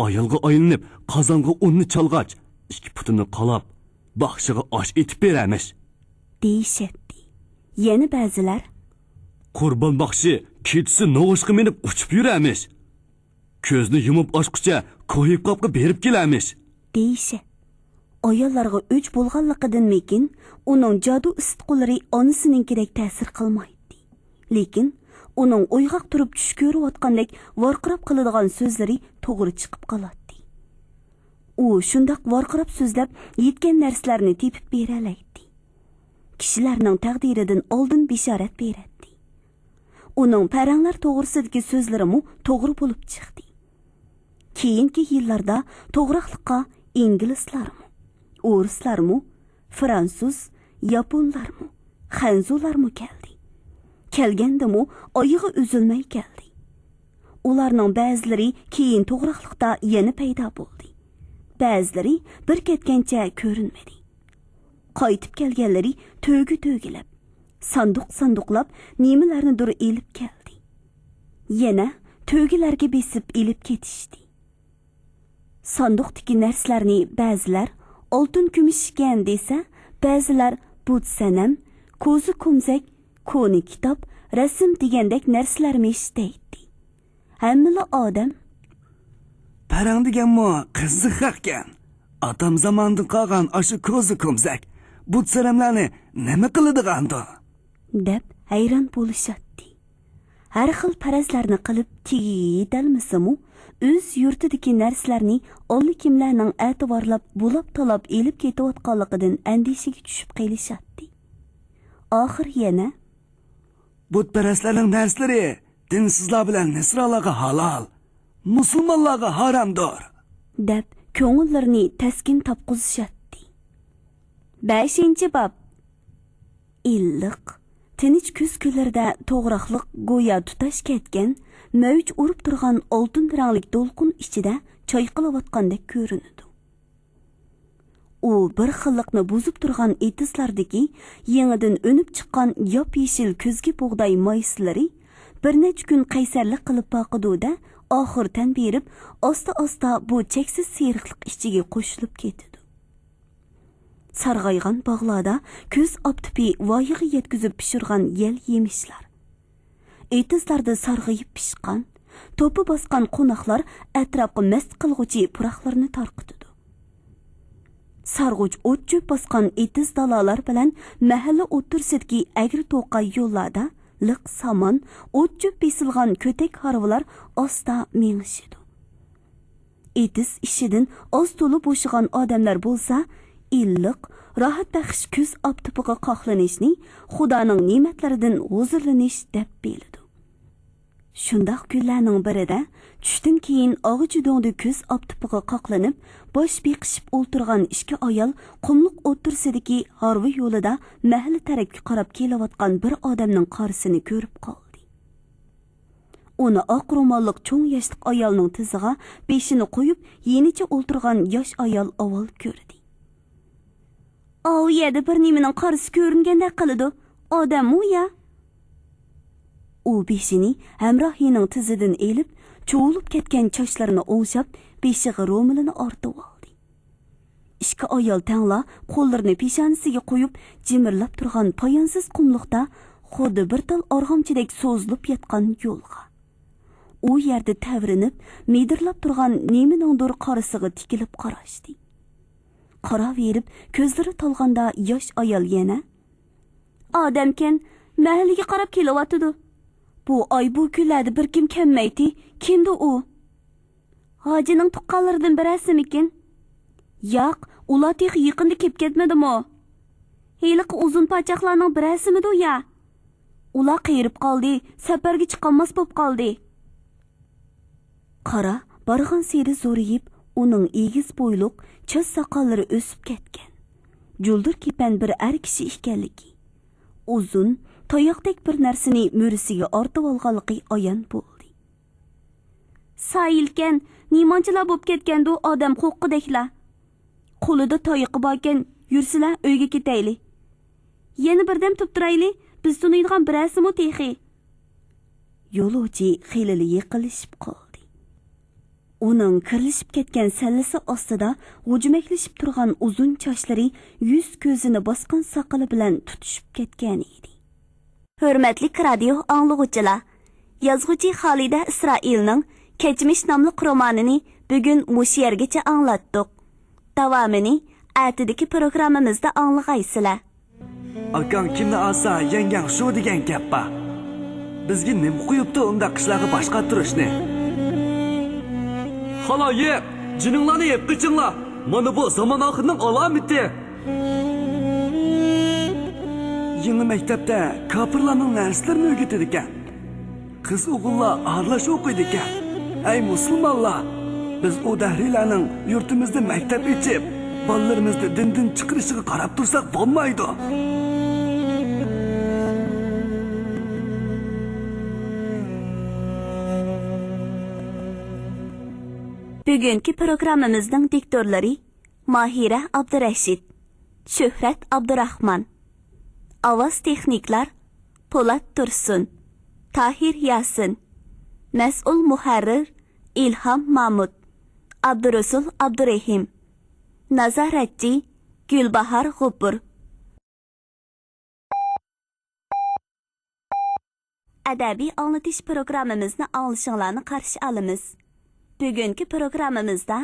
ئايالغا ئايلىنىپ، قازانغا ئۇننى چالغاچ، ئىككى پۇتىنى قالاپ، باخشىغا ئاش ئېتىپ بېرەمىش. دېيىشەتتى. يەنە بەزىلەر قۇربان باخشى كېچىسى نوغۇچقا مىنىپ ئۇچۇپ يۈرەمىش. كۆزنى يۇمۇپ ئاچقۇچە كوھىپ قاپقا بېرىپ كېلەمىش. دېيىشە. ئاياللارغا ئۆچ بولغانلىقىدىنمىكىن، ئۇنىڭ جادۇ ئىسسىتقۇلىرى ئانىسىنىڭكىدەك تەسىر قىلمايتتى. لېكىن ئۇنىڭ ئويغاق تۇرۇپ چۈش كۆرۈۋاتقاندەك ۋارقىراپ قىلىدىغان سۆزلىرى توغرا چىقىپ قالاتتى. ئۇ شۇنداق ۋارقىراپ سۆزلەپ، يىتكەن نەرسىلەرنى تېپىپ بېرەلەيتتى. كىشىلەرنىڭ تەقدىرىدىن ئالدىن بېشارەت بېرەتتى. ئۇنىڭ پەرەڭلەر توغرىسىدىكى سۆزلىرىمۇ توغرا بولۇپ چىقتى. كېيىنكى يىللاردا توغراقلىققا ئىنگلىزلارمۇ، ئورۇسلارمۇ، فرانسۇز، ياپونلارمۇ، خەنزۇلارمۇ كەلدى. كەلگەندىمۇ ئايىغى ئۈزۈلمەي كەلدى. ئۇلارنىڭ بەزىلىرى كېيىن توغراقلىقتا يەنە پەيدا بولدى. بەزىلىرى بىر كەتكەنچە كۆرۈنمىدى. قايتىپ كەلگەنلىرى تۆگە-تۆگىلەپ، ساندۇق-ساندۇقلاپ نېمىلەرنىدۇر ئېلىپ كەلدى. يەنە تۆگىلەرگە بېسىپ ئېلىپ كېتىشتى. ساندۇقتىكى نەرسىلەرنى بەزىلەر ئالتۇن كۈمۈش ئىكەن دېسە، بەزىلەر بۇت سەنەم، كوزا كومزەك، كونا كىتاب، رەسىم دېگەندەك نەرسىلەرمىش دەيتتى. ھەممىلا ئادەم، پەرەڭ دېگەنمۇ قىزىق خەقكەن. ئاتام زامانىدىن قالغان ئاشۇ كوزا كومزەك، بۇت سەنەملەرنى نېمە قىلىدىغاندۇ؟ دەپ ھەيران بولۇشاتتى. ھەر خىل پەرەزلەرنى قىلىپ تېگىگە يېتەلمىسىمۇ، ئۆز يۇرتىدىكى نەرسىلەرنى ئاللىكىملەرنىڭ ئەتىۋارلاپ، بۇلاپ-تالاپ ئېلىپ كېتىۋاتقانلىقىدىن ئەندىشىگە چۈشۈپ قېلىشاتتى. ئاخىر يەنە، بۇتپەرەسلەرنىڭ نەرسىلىرى دىنسىزلار بىلەن نەسرانلارغا ھالال، مۇسۇلمانلارغا ھارامدۇر، دەپ كۆڭۈللىرىنى تەسكىن تاپقۇزۇشاتتى. بەشىنچى باب. ئىللىق، تىنچ كۈز كۈنلىرىدە توغراقلىق گويا تۇتاش كەتكەن، مەۋج ئۇرۇپ تۇرغان ئالتۇن رەڭلىك دولقۇن ئىچىدە چايقىلىۋاتقاندەك كۆرۈنىدۇ. ئۇ بىر خىللىقنى بۇزۇپ تۇرغان ئېتىزلاردىكى يېڭىدىن ئۈنۈپ چىققان ياپيېشىل كۈزگى بۇغداي مايسىلىرى بىر نەچچە كۈن قەيسەرلىك قىلىپ باقىدۇ-دە، ئاخىر تەن بېرىپ، ئاستا-ئاستا بۇ چەكسىز سېرىقلىق ئىچىگە قوشۇلۇپ كېتىدۇ. سارغايغان باغلاردا كۈز ئاپتىپى ۋايىغا يەتكۈزۈپ پىشۇرغان يەل يېمىشلار، ئېتىزلاردا سارغىيىپ پىشقان، توپا باسقان قوناقلار ئەتراپقا مەست قىلغۇچى پۇراقلىرىنى تارقىتىدۇ. سارغۇچ ئوت-چۆپ باسقان ئېتىز دالالار بىلەن مەھەللە ئوتتۇرىسىدىكى ئەگرى-توقاي يوللاردا لىق سامان، ئوت-چۆپ بېسىلغان كۆتەك ھارۋىلار ئاستا مېڭىشىدۇ. ئېتىز ئىچىدىن ئاز-تولا بوشىغان ئادەملەر بولسا، ئىللىق، راھەت بەخش كۈز ئاپتىپىغا قاقلىنىشنى خۇدانىڭ نېمەتلىرىدىن ھۇزۇرلىنىش دەپ بىلىدۇ. شۇنداق كۈنلەرنىڭ بىرىدە چۈشتىن كېيىن ئاغۇچ دۆڭدە كۈز ئاپتىپىغا قاقلىنىپ، باش بېقىشىپ ئولتۇرغان ئىككى ئايال قۇملۇق ئوتتۇرىسىدىكى ھارۋا يولىدا مەھەللە تەرەپكە قاراپ كېلىۋاتقان بىر ئادەمنىڭ قارىسىنى كۆرۈپ قالدى. ئۇنى ئاق روماللىق چوڭ ياشلىق ئايالنىڭ تىزىغا بېشىنى قويۇپ، يېنىچە ئولتۇرغان ياش ئايال ئاۋۋال كۆردى. ئاۋۇ يەردە بىر نېمىنىڭ قارىسى كۆرۈنگەندەك قىلىدۇ. ئادەممۇ يا؟ ئۇ بېشىنى ھەمراھىنىڭ تىزىدىن ئېلىپ، چۇۋۇلۇپ كەتكەن چاچلىرىنى ئوڭشاپ، بېشىغا رومىلىنى ئارتىۋالدى. ئىككى ئايال تەڭلا قوللىرىنى پېشانىسىگە قويۇپ، جىمىرلاپ تۇرغان پايانسىز قۇملۇقتا خۇددى بىر تال ئارغامچىدەك سوزۇلۇپ ياتقان يولغا، ئۇ يەردە تەۋرىنىپ، مىدىرلاپ تۇرغان نېمىنىڭدۇر قارىسىغا تىكىلىپ قاراشتى. قاراۋېرىپ، كۆزلىرى تالغاندا ياش ئايال يەنە، ئادەمكەن، مەھەللىگە قاراپ كېلىۋاتىدۇ. بۇ ئاي، بۇ كۈنلەردە بىر كىم كەلمەيتتى. كىمدۇ ئۇ؟ ھاجىنىڭ تۇغقانلىرىدىن بىرەرسىمىكىن؟ ياق، ئۇلار تېخى يېقىندا كېلىپ كەتمىدىمۇ؟ ھېلىقى ئۇزۇن پاچاقلارنىڭ بىرەرسىمىدۇ يا؟ ئۇلار قېرىپ قالدى، سەپەرگە چىقالماس بوپ قالدى. قارا بارغانسېرى زورىيىپ، ئۇنىڭ ئېگىز بويلۇق، چاچ ساقاللىرى ئۆسۈپ كەتكەن، جۇلدۇر كېپەن بىر ئەر كىشى ئىكەنلىكى، ئۇزۇن، تاياقتەك بىر نەرسىنى مۈرىسىگە ئارتىۋالغانلىقى ئايان بولدى. سايىلكەن، نېمانچىلا بوپ كەتكەندۇ ئادەم قوققۇدەكلا. قولىدا تايىقى باركەن، يۈرسىلە، ئۆيگە كېتەيلى. يەنە بىردەم تۇرۇپ تۇرايلى، بىز تونۇيدىغان بىرەرسىمۇ تېخى. يولۇچى خېلىلا يېقىنلىشىپ قالدى. ئۇنىڭ كىرلىشىپ كەتكەن سەللىسى ئاستىدا غۇجمەكلىشىپ تۇرغان ئۇزۇن چاچلىرى يۈز كۆزىنى باسقان ساقىلى بىلەن تۇتىشىپ كەتكەن ئىدى. ھۆرمەتلىك رادىيو ئاڭلىغۇچىلار، يازغۇچى خالىدە ئىسرائىلنىڭ كەچمىش ناملىق رومانىنى بۈگۈن مۇشۇ يەرگىچە ئاڭلاتتۇق. داۋامىنى ئەتىدىكى پروگراممىمىزدا ئاڭلىغايسىلەر. ئاكاڭ كىمنى ئالسا، يەڭگەڭ شۇ دېگەن گەپ بار. بىزگە نېمە قويۇپتۇ ئۇنداق ئىشلارغا باش قاتۇرۇشنى؟ خالايىق، جېنىڭلارنى ئېلىپ قېچىڭلار. مانا بۇ زامان ئاخىرىنىڭ ئالامىتى. يېڭى مەكتەپتە كاپىرلارنىڭ نەرسىلىرىنى ئۆگىتىدىكەن. قىز-ئوغۇللار ئارىلاش ئوقۇيدىكەن. ئەي مۇسۇلمانلار، بىز ئۇ دەھرىيلەرنىڭ يۇرتىمىزدا مەكتەپ ئېچىپ، بالىلىرىمىزنى دىندىن چىقىرىشىغا قاراپ تۇرساق بولمايدۇ. بۈگۈنكى پروگراممىمىزنىڭ دىكتورلىرى ماھىرە ئابدۇرەشىت، شۆھرەت ئابدۇراخمان. ئاۋاز تېخنىكلار پولات تۇرسۇن، تاھىر ياسىن. مەسئۇل مۇھەررىر ئىلھام مامۇت، ئابدۇرۇسۇل ئابدۇرېھىم. نازارەتچى گۈلباھار غوپۇر. ئەدەبىي ئاڭلىتىش پروگراممىمىزنى ئاڭلىشىڭلارنى قارشى ئالىمىز. بۈگۈنكى پروگراممىمىزدا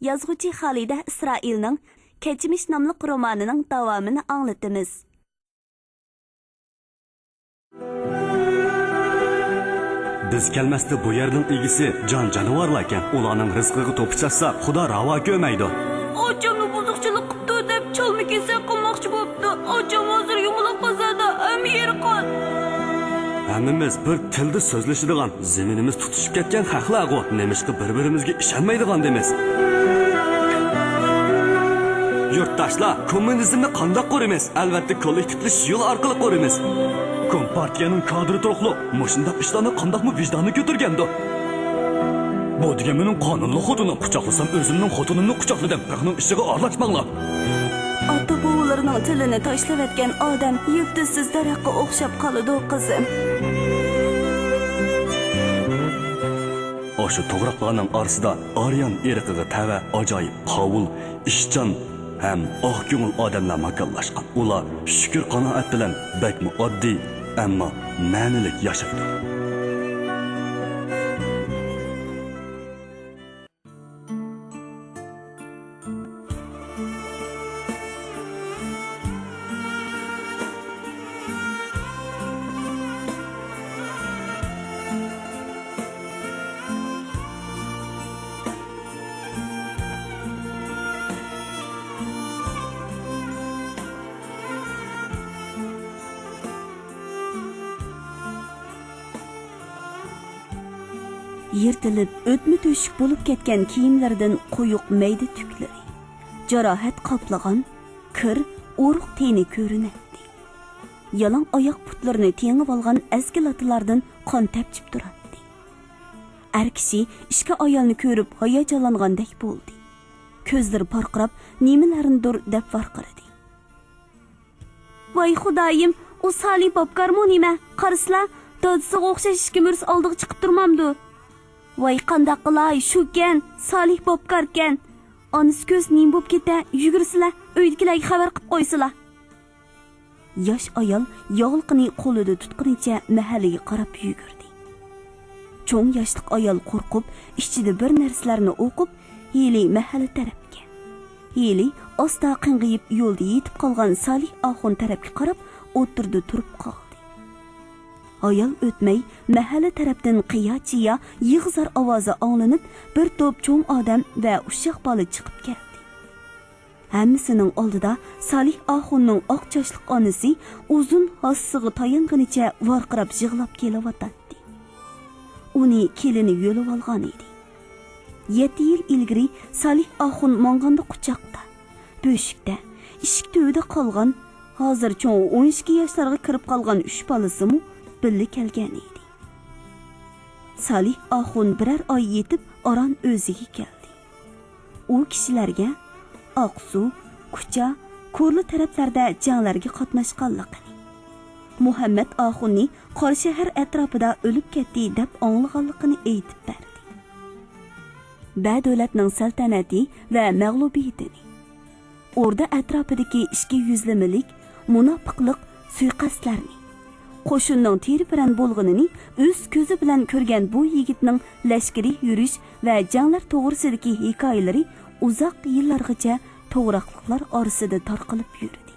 يازغۇچى خالىدە ئىسرائىلنىڭ كەچمىش ناملىق رومانىنىڭ داۋامىنى ئاڭلىتىمىز. بىز كەلمەستە بۇ يەرنىڭ ئىگىسى جان جانىۋارلاركەن. ئۇلارنىڭ رىزقىغا توپا چاچساق، خۇدا راۋا كۆرمەيدۇ. ئاچامنى بۇزۇقچىلىق قىپتۇ دەپ چالما كېسەك قىلماقچى بوپتۇ. ئاچام ھازىر يۇمىلاق بازاردا، ھەممە يېرى قان. ھەممىمىز بىر تىلدا سۆزلىشىدىغان، زېمىنىمىز تۇتىشىپ كەتكەن خەقلەرغۇ، نېمىشقا بىر-بىرىمىزگە ئىشەنمەيدىغاندىمىز؟ يۇرتداشلار، كوممۇنىزمنى قانداق قۇرىمىز؟ ئەلۋەتتە، كوللېكتىپلىشىش يولى ئارقىلىق قۇرىمىز. كومپارتىيەنىڭ كادىرى تۇرۇقلۇق مۇشۇنداق ئىشلارنى قانداقمۇ ۋىجدانى كۆتۈرگەندۇ؟ بۇ دېگەن مېنىڭ قانۇنلۇق خوتۇنۇم. قۇچاقلىسام ئۆزۈمنىڭ خوتۇنۇمنى قۇچاقلىدىم. خەقنىڭ ئىشىغا ئارىلاشماڭلار. ئاتا-بوۋىلىرىنىڭ تىلىنى تاشلىۋەتكەن ئادەم يىلتىزسىز دەرەخكە ئوخشاپ قالىدۇ، قىزىم. ئاشۇ توغراقلارنىڭ ئارىسىدا ئاريان ئىرقىغا تەۋە ئاجايىپ قاۋۇل، ئىشچان ھەم ئاق كۆڭۈل ئادەملەر ماكانلاشقان. ئۇلار شۈكۈر-قانائەت بىلەن بەكمۇ ئاددىي، ئەمما مەنىلىك ياشايدۇ. يىرتىلىپ، ئۆتمە تۆشۈك بولۇپ كەتكەن كىيىملىرىدىن قويۇق مەيدە تۈكلىرى، جاراھەت قاپلىغان كىر، ئۇرۇق تېنى كۆرۈنەتتى. يالاڭ ئاياق پۇتلىرىنى تېڭىۋالغان ئەسكى لاتىلاردىن قان تەپچىپ تۇراتتى. ئەر كىشى ئىككى ئايالنى كۆرۈپ ھاياجانلانغاندەك بولدى. كۆزلىرى پارقىراپ، نېمىلەرنىدۇر دەپ ۋارقىرىدى. ۋاي خۇدايىم، ئۇ سالى بابكارمۇ نېمە؟ قارىسىلا، دادىسىغا ئوخشاش ئىككى مۈرىسى ئالدىغا چىقىپ تۇرمامدۇ؟ ۋاي قانداق قىلاي، شۇكەن، سالى بابكاركەن. ئانىسى كۆرسە نېمە بوپ كېتە؟ يۈگۈرسىلە، ئۆيدىكىلەرگە خەۋەر قىپ قويسىلا. ياش ئايال ياغلىقىنى قولىدا تۇتقىنىچە مەھەللىگە قاراپ يۈگۈردى. چوڭ ياشلىق ئايال قورقۇپ، ئىچىدە بىر نەرسىلەرنى ئوقۇپ، ھېلى مەھەللە تەرەپكە، ھېلى ئاستا قىڭغىيىپ يولدا يېتىپ قالغان سالىھ ئاخۇن تەرەپكە قاراپ ئوتتۇرىدا تۇرۇپ قالدى. ھايال ئۆتمەي، مەھەللە تەرەپتىن قىيا-چىيا، يىغا-زار ئاۋازى ئاڭلىنىپ، بىر توپ چوڭ ئادەم ۋە ئۇششاق بالا چىقىپ كەلدى. ھەممىسىنىڭ ئالدىدا سالىھ ئاخۇننىڭ ئاق چاچلىق ئانىسى ئۇزۇن ھاسىسىغا تايانغىنىچە ۋارقىراپ يىغلاپ كېلىۋاتاتتى. ئۇنى كېلىنى يۆلىۋالغان ئىدى. يەتتە يىل ئىلگىرى سالىھ ئاخۇن ماڭغاندا قۇچاقتا، بۆشۈكتە، ئىشىك تۈۋىدە قالغان، ھازىر چوڭ ئون ئىككى ياشلارغا كىرىپ قالغان ئۈچ بالىسىمۇ بىللە كەلگەن ئىدى. سالىھ ئاخۇن بىرەر ئاي يېتىپ، ئاران ئۆزىگە كەلدى. ئۇ كىشىلەرگە ئاقسۇ، كۇچا، كورلا تەرەپلەردە جەڭلەرگە قاتناشقانلىقىنى، مۇھەممەد ئاخۇننى قاراشەھەر ئەتراپىدا ئۆلۈپ كەتتى دەپ ئاڭلىغانلىقىنى ئېيتىپ بەردى. بە دۆلەتنىڭ سەلتەنەتى ۋە مەغلۇبىيىتىنى، ئوردا ئەتراپىدىكى ئىككى يۈزلىمىلىك، مۇناپىقلىق، سۇيىقەستلەرنى، قوشۇننىڭ تېرە-پىرەن بولغىنىنى ئۆز كۆزى بىلەن كۆرگەن بۇ يىگىتنىڭ لەشكىرىي يۈرۈش ۋە جەڭلەر توغرىسىدىكى ھېكايىلىرى ئۇزاق يىللارغىچە توغراقلىقلار ئارىسىدا تارقىلىپ يۈردى.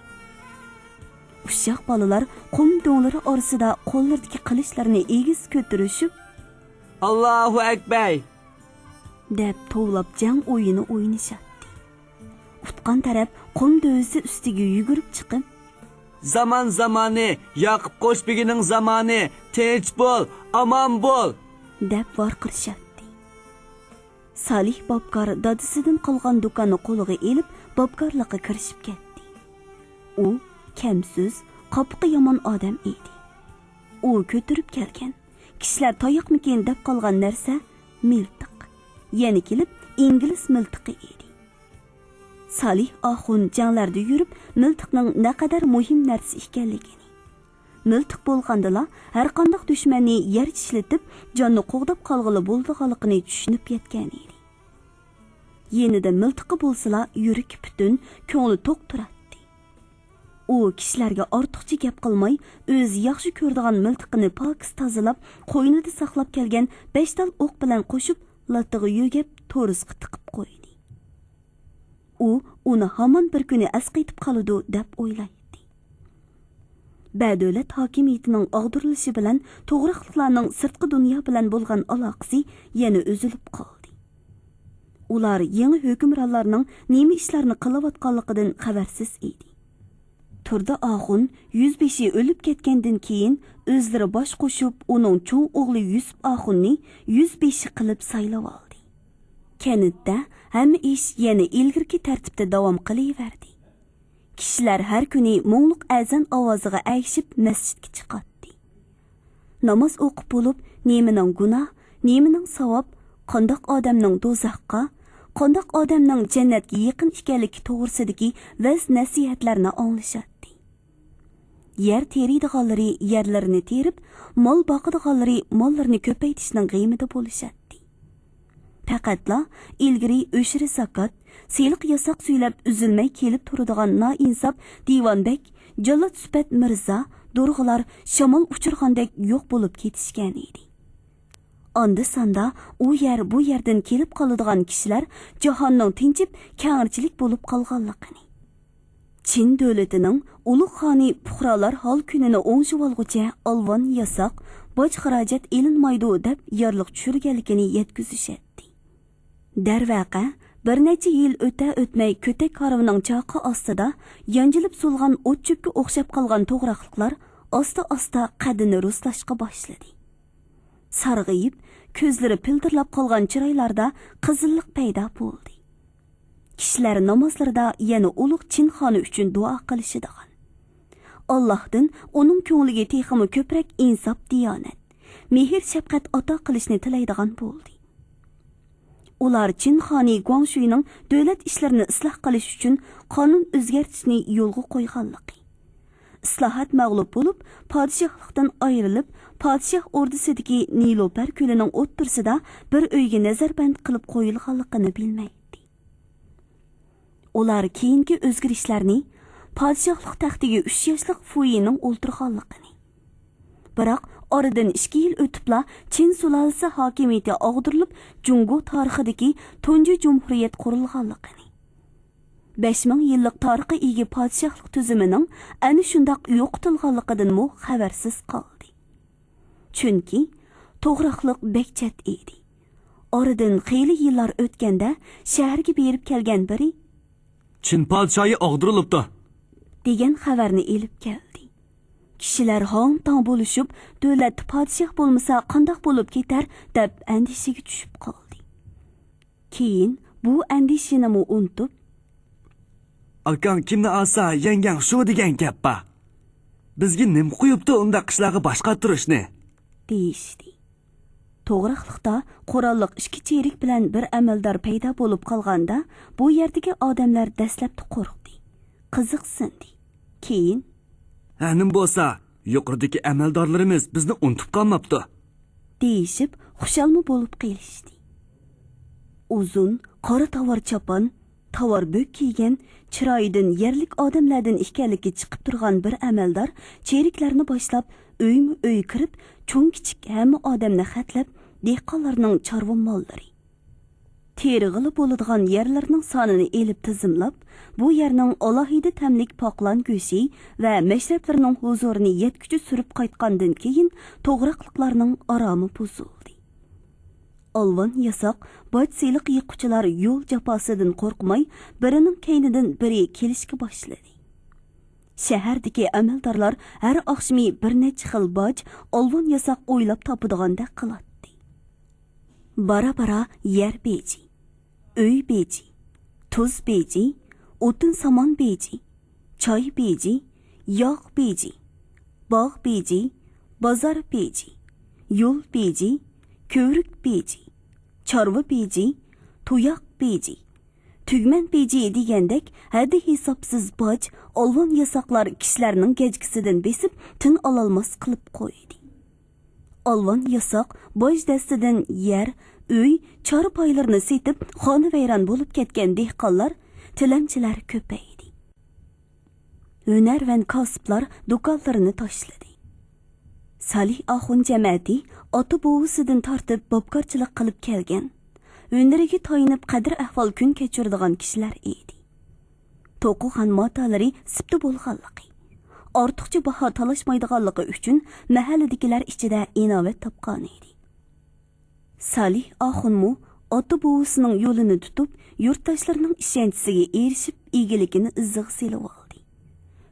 ئۇششاق بالىلار قۇم دۆڭلىرى ئارىسىدا قوللىرىدىكى قىلىچلىرىنى ئېگىز كۆتۈرۈشۈپ، «ئاللاھۇ ئەكبەر!» دەپ توۋلاپ جەڭ ئويۇنى ئوينىشاتتى. ئۇتقان تەرەپ قۇم دۆۋىسى ئۈستىگە يۈگۈرۈپ چىقىپ، «زامان زامانى، ياقۇپ قوشبېگىنىڭ زامانى، تىنچ بول، ئامان بول!» دەپ ۋارقىرىشاتتى. سالىھ بابكار دادىسىدىن قالغان دۇكاننى قولىغا ئېلىپ، بابكارلىققا كىرىشىپ كەتتى. ئۇ كەمسۆز، قاپىقى يامان ئادەم ئىدى. ئۇ كۆتۈرۈپ كەلگەن، كىشىلەر تاياقمىكىن دەپ قالغان نەرسە مىلتىق. يەنە كېلىپ ئىنگلىز مىلتىقى ئىدى. سالىھ ئاخۇن جەڭلەردە يۈرۈپ، مىلتىقنىڭ نەقەدەر مۇھىم نەرسە ئىكەنلىكىنى، مىلتىق بولغاندىلا ھەرقانداق دۈشمەننى يەر چىشلىتىپ، جاننى قوغداپ قالغىلى بولىدىغانلىقىنى چۈشىنىپ يەتكەن ئىدى. يېنىدا مىلتىقى بولسىلا يۈرىكى پۈتۈن، كۆڭلى توق تۇراتتى. ئۇ كىشىلەرگە ئارتۇقچە گەپ قىلماي، ئۆزى ياخشى كۆرىدىغان مىلتىقىنى پاكىز تازىلاپ، قوينىدا ساقلاپ كەلگەن بەش تال ئوق بىلەن قوشۇپ، لاتىغا يۆگەپ، تورۇسقا تىقىپ قويدى. ئۇ ئۇنى ھامان بىر كۈنى ئەسقېتىپ قالىدۇ، دەپ ئويلايتتى. بەدۆلەت ھاكىمىيىتىنىڭ ئاغدۇرۇلۇشى بىلەن توغراقلىقلارنىڭ سىرتقى دۇنيا بىلەن بولغان ئالاقىسى يەنە ئۈزۈلۈپ قالدى. ئۇلار يېڭى ھۆكۈمرانلارنىڭ نېمە ئىشلارنى قىلىۋاتقانلىقىدىن خەۋەرسىز ئىدى. تۇردى ئاخۇن يۈزبېشى ئۆلۈپ كەتكەندىن كېيىن، ئۆزلىرى باش قوشۇپ، ئۇنىڭ چوڭ ئوغلى يۈسۈپ ئاخۇننى يۈزبېشى قىلىپ سايلىۋالدى. كەنتتە ھەممە ئىش يەنە ئىلگىرىكى تەرتىپتە داۋام قىلىۋەردى. كىشىلەر ھەر كۈنى مۇڭلۇق ئەزان ئاۋازىغا ئەگىشىپ مەسچىتكە چىقاتتى. ناماز ئوقۇپ بولۇپ، نېمىنىڭ گۇناھ، نېمىنىڭ ساۋاب، قانداق ئادەمنىڭ دوزاخقا، قانداق ئادەمنىڭ جەننەتكە يېقىن ئىكەنلىكى توغرىسىدىكى ۋەز-نەسىھەتلەرنى ئاڭلىشاتتى. يەر تېرىيدىغانلىرى يەرلىرىنى تېرىپ، مال باقىدىغانلىرى ماللىرىنى كۆپەيتىشنىڭ غېمىدە بولۇشاتتى. پەقەتلا ئىلگىرى ئۆشرە زاكات، سېلىق ياساق سۈيلەپ ئۈزۈلمەي كېلىپ تۇرىدىغان نائىنساپ دىۋان بەگ، جاللات سۈپەت مىرزا، دورغىلار شامال ئۇچۇرغاندەك يوق بولۇپ كېتىشكەن ئىدى. ئاندا-ساندا ئۇ يەر بۇ يەردىن كېلىپ قالىدىغان كىشىلەر جاھاننىڭ تىنچىپ كەڭرىچىلىك بولۇپ قالغانلىقىنى، چىن دۆلىتىنىڭ ئۇلۇغ خانى پۇقرالار ھال كۈنىنى ئوڭشىۋالغۇچە ئالۋان ياساق، باج خىراجەت ئېلىنمايدۇ دەپ يارلىق چۈشۈرگەنلىكىنى يەتكۈزۈشەتتى. دەرۋەقە، بىر نەچچە يىل ئۆتە-ئۆتمەي كۆتەك كارۋىنىڭ چاقى ئاستىدا يانجىلىپ سولغان ئوت-چۆپكە ئوخشاپ قالغان توغراقلىقلار ئاستا-ئاستا قەددىنى رۇسلاشقا باشلىدى. سارغىيىپ، كۆزلىرى پىلدىرلاپ قالغان چىرايلاردا قىزىللىق پەيدا بولدى. كىشىلەر نامازلىرىدا يەنە ئۇلۇغ چىن خانى ئۈچۈن دۇئا قىلىشىدىغان، ئاللاھتىن ئۇنىڭ كۆڭلىگە تېخىمۇ كۆپرەك ئىنساپ، دىيانەت، مېھىر-شەپقەت ئاتا قىلىشنى تىلەيدىغان بولدى. ئۇلار چىن خانى گۇاڭشۈينىڭ دۆلەت ئىشلىرىنى ئىسلاھ قىلىش ئۈچۈن قانۇن ئۆزگەرتىشنى يولغا قويغانلىقى، ئىسلاھات مەغلۇپ بولۇپ، پادىشاھلىقتىن ئايرىلىپ، پادىشاھ ئوردىسىدىكى نىلۇپەر كۆلىنىڭ ئوتتۇرىسىدا بىر ئۆيگە نەزەربەند قىلىپ قويۇلغانلىقىنى بىلمەيتتى. ئۇلار كېيىنكى ئۆزگىرىشلەرنى، پادىشاھلىق تەختىگە ئۈچ ياشلىق فۇيىنىڭ ئولتۇرغانلىقىنى، بىراق ئارىدىن ئىككى يىل ئۆتۈپلا چىن سۇلالىسى ھاكىمىيىتى ئاغدۇرۇلۇپ، جۇڭگو تارىخىدىكى تۇنجى جۇمھۇرىيەت قۇرۇلغانلىقىنى، بەش مىڭ يىللىق تارىخقا ئىگە پادىشاھلىق تۈزۈمىنىڭ ئەنە شۇنداق يوقىتىلغانلىقىدىنمۇ خەۋەرسىز قالدى. چۈنكى توغراقلىق بەك چەت ئىدى. ئارىدىن خېلى يىللار ئۆتكەندە، شەھەرگە بېرىپ كەلگەن بىرى، «چىن پادىشاھى ئاغدۇرۇلۇپتۇ» دېگەن خەۋەرنى ئېلىپ كەلدى. كىشىلەر ھاڭ-تاڭ بولۇشۇپ، دۆلەتتە پادىشاھ بولمىسا قانداق بولۇپ كېتەر، دەپ ئەندىشىگە چۈشۈپ قالدى. كېيىن بۇ ئەندىشىنىمۇ ئۇنتۇپ، «ئاكاڭ كىمنى ئالسا، يەڭگەڭ شۇ دېگەن گەپ بار. بىزگە نېمە قويۇپتۇ ئۇنداق ئىشلارغا باش قاتۇرۇشنى؟» دېيىشتى. توغراقلىقتا قوراللىق ئىككى چېرىك بىلەن بىر ئەمەلدار پەيدا بولۇپ قالغاندا، بۇ يەردىكى ئادەملەر دەسلەپتە قورقتى، قىزىقسىندى. كېيىن، «ھە، نېمە بولسا، يۇقىرىدىكى ئەمەلدارلىرىمىز بىزنى ئۇنتۇپ قالماپتۇ» دېيىشىپ، خۇشالمۇ بولۇپ قېلىشتى. ئۇزۇن قارا تاۋار چاپان، تاۋار بۆك كىيگەن، چىرايىدىن يەرلىك ئادەملەردىن ئىكەنلىكى چىقىپ تۇرغان بىر ئەمەلدار چېرىكلەرنى باشلاپ، ئۆيمۇ ئۆي كىرىپ، چوڭ-كىچىك ھەممە ئادەمنى خەتلەپ، دېھقانلارنىڭ چارۋا ماللىرى، تېرىغىلى بولىدىغان يەرلىرىنىڭ سانىنى ئېلىپ تىزىملاپ، بۇ يەرنىڭ ئالاھىدە تەملىك پاقلان گۆشى ۋە مەشرەپلىرىنىڭ ھۇزۇرىنى يەتكۈچە سۈرۈپ قايتقاندىن كېيىن، توغراقلىقلارنىڭ ئارامى بۇزۇلدى. ئالۋان ياساق باج سېلىق يىغقۇچىلار يول جاپاسىدىن قورقماي، بىرىنىڭ كەينىدىن بىرى كېلىشكە باشلىدى. شەھەردىكى ئەمەلدارلار ھەر ئاخشىمى بىر نەچچە خىل باج، ئالۋان ياساق ئويلاپ تاپىدىغاندەك قىلاتتى. بارا-بارا يەر بېجى، ئۆي بېجى، تۇز بېجى، ئوتۇن-سامان بېجى، چاي بېجى، ياغ بېجى، باغ بېجى، بازار بېجى، يول بېجى، كۆۋرۈك بېجى، چارۋا بېجى، تۇياق بېجى، تۈگمەن بېجى دېگەندەك ھەددى-ھېسابسىز باج، ئالۋان ياساقلار كىشىلەرنىڭ گەجگىسىدىن بېسىپ، تىن ئالالماس قىلىپ قويدى. ئالۋان ياساق باج دەستىدىن يەر، ئۆي، چارپايلىرىنى سېتىپ، خانىۋەيران بولۇپ كەتكەن دېھقانلار، تىلەمچىلەر كۆپەيدى. ھۈنەرۋەن كاسىپلار دۇكانلىرىنى تاشلىدى. سالىھ ئاخۇن جەمەتى ئاتا-بوۋىسىدىن تارتىپ باپكارچىلىق قىلىپ كەلگەن، ھۈنىرىگە تايىنىپ قەدىر-ئەھۋال كۈن كەچۈرىدىغان كىشىلەر ئىدى. توقۇغان ماتالىرى سىپتا بولغانلىقى، ئارتۇقچە باھا تالاشمايدىغانلىقى ئۈچۈن مەھەللىدىكىلەر ئىچىدە ئىناۋەت تاپقانىدى. سالىھ ئاخۇنمۇ ئاتا-بوۋىسىنىڭ يولىنى تۇتۇپ، يۇرتداشلىرىنىڭ ئىشەنچىسىگە ئېرىشىپ، ئىگىلىكىنى ئىزىغا سېلىۋالدى.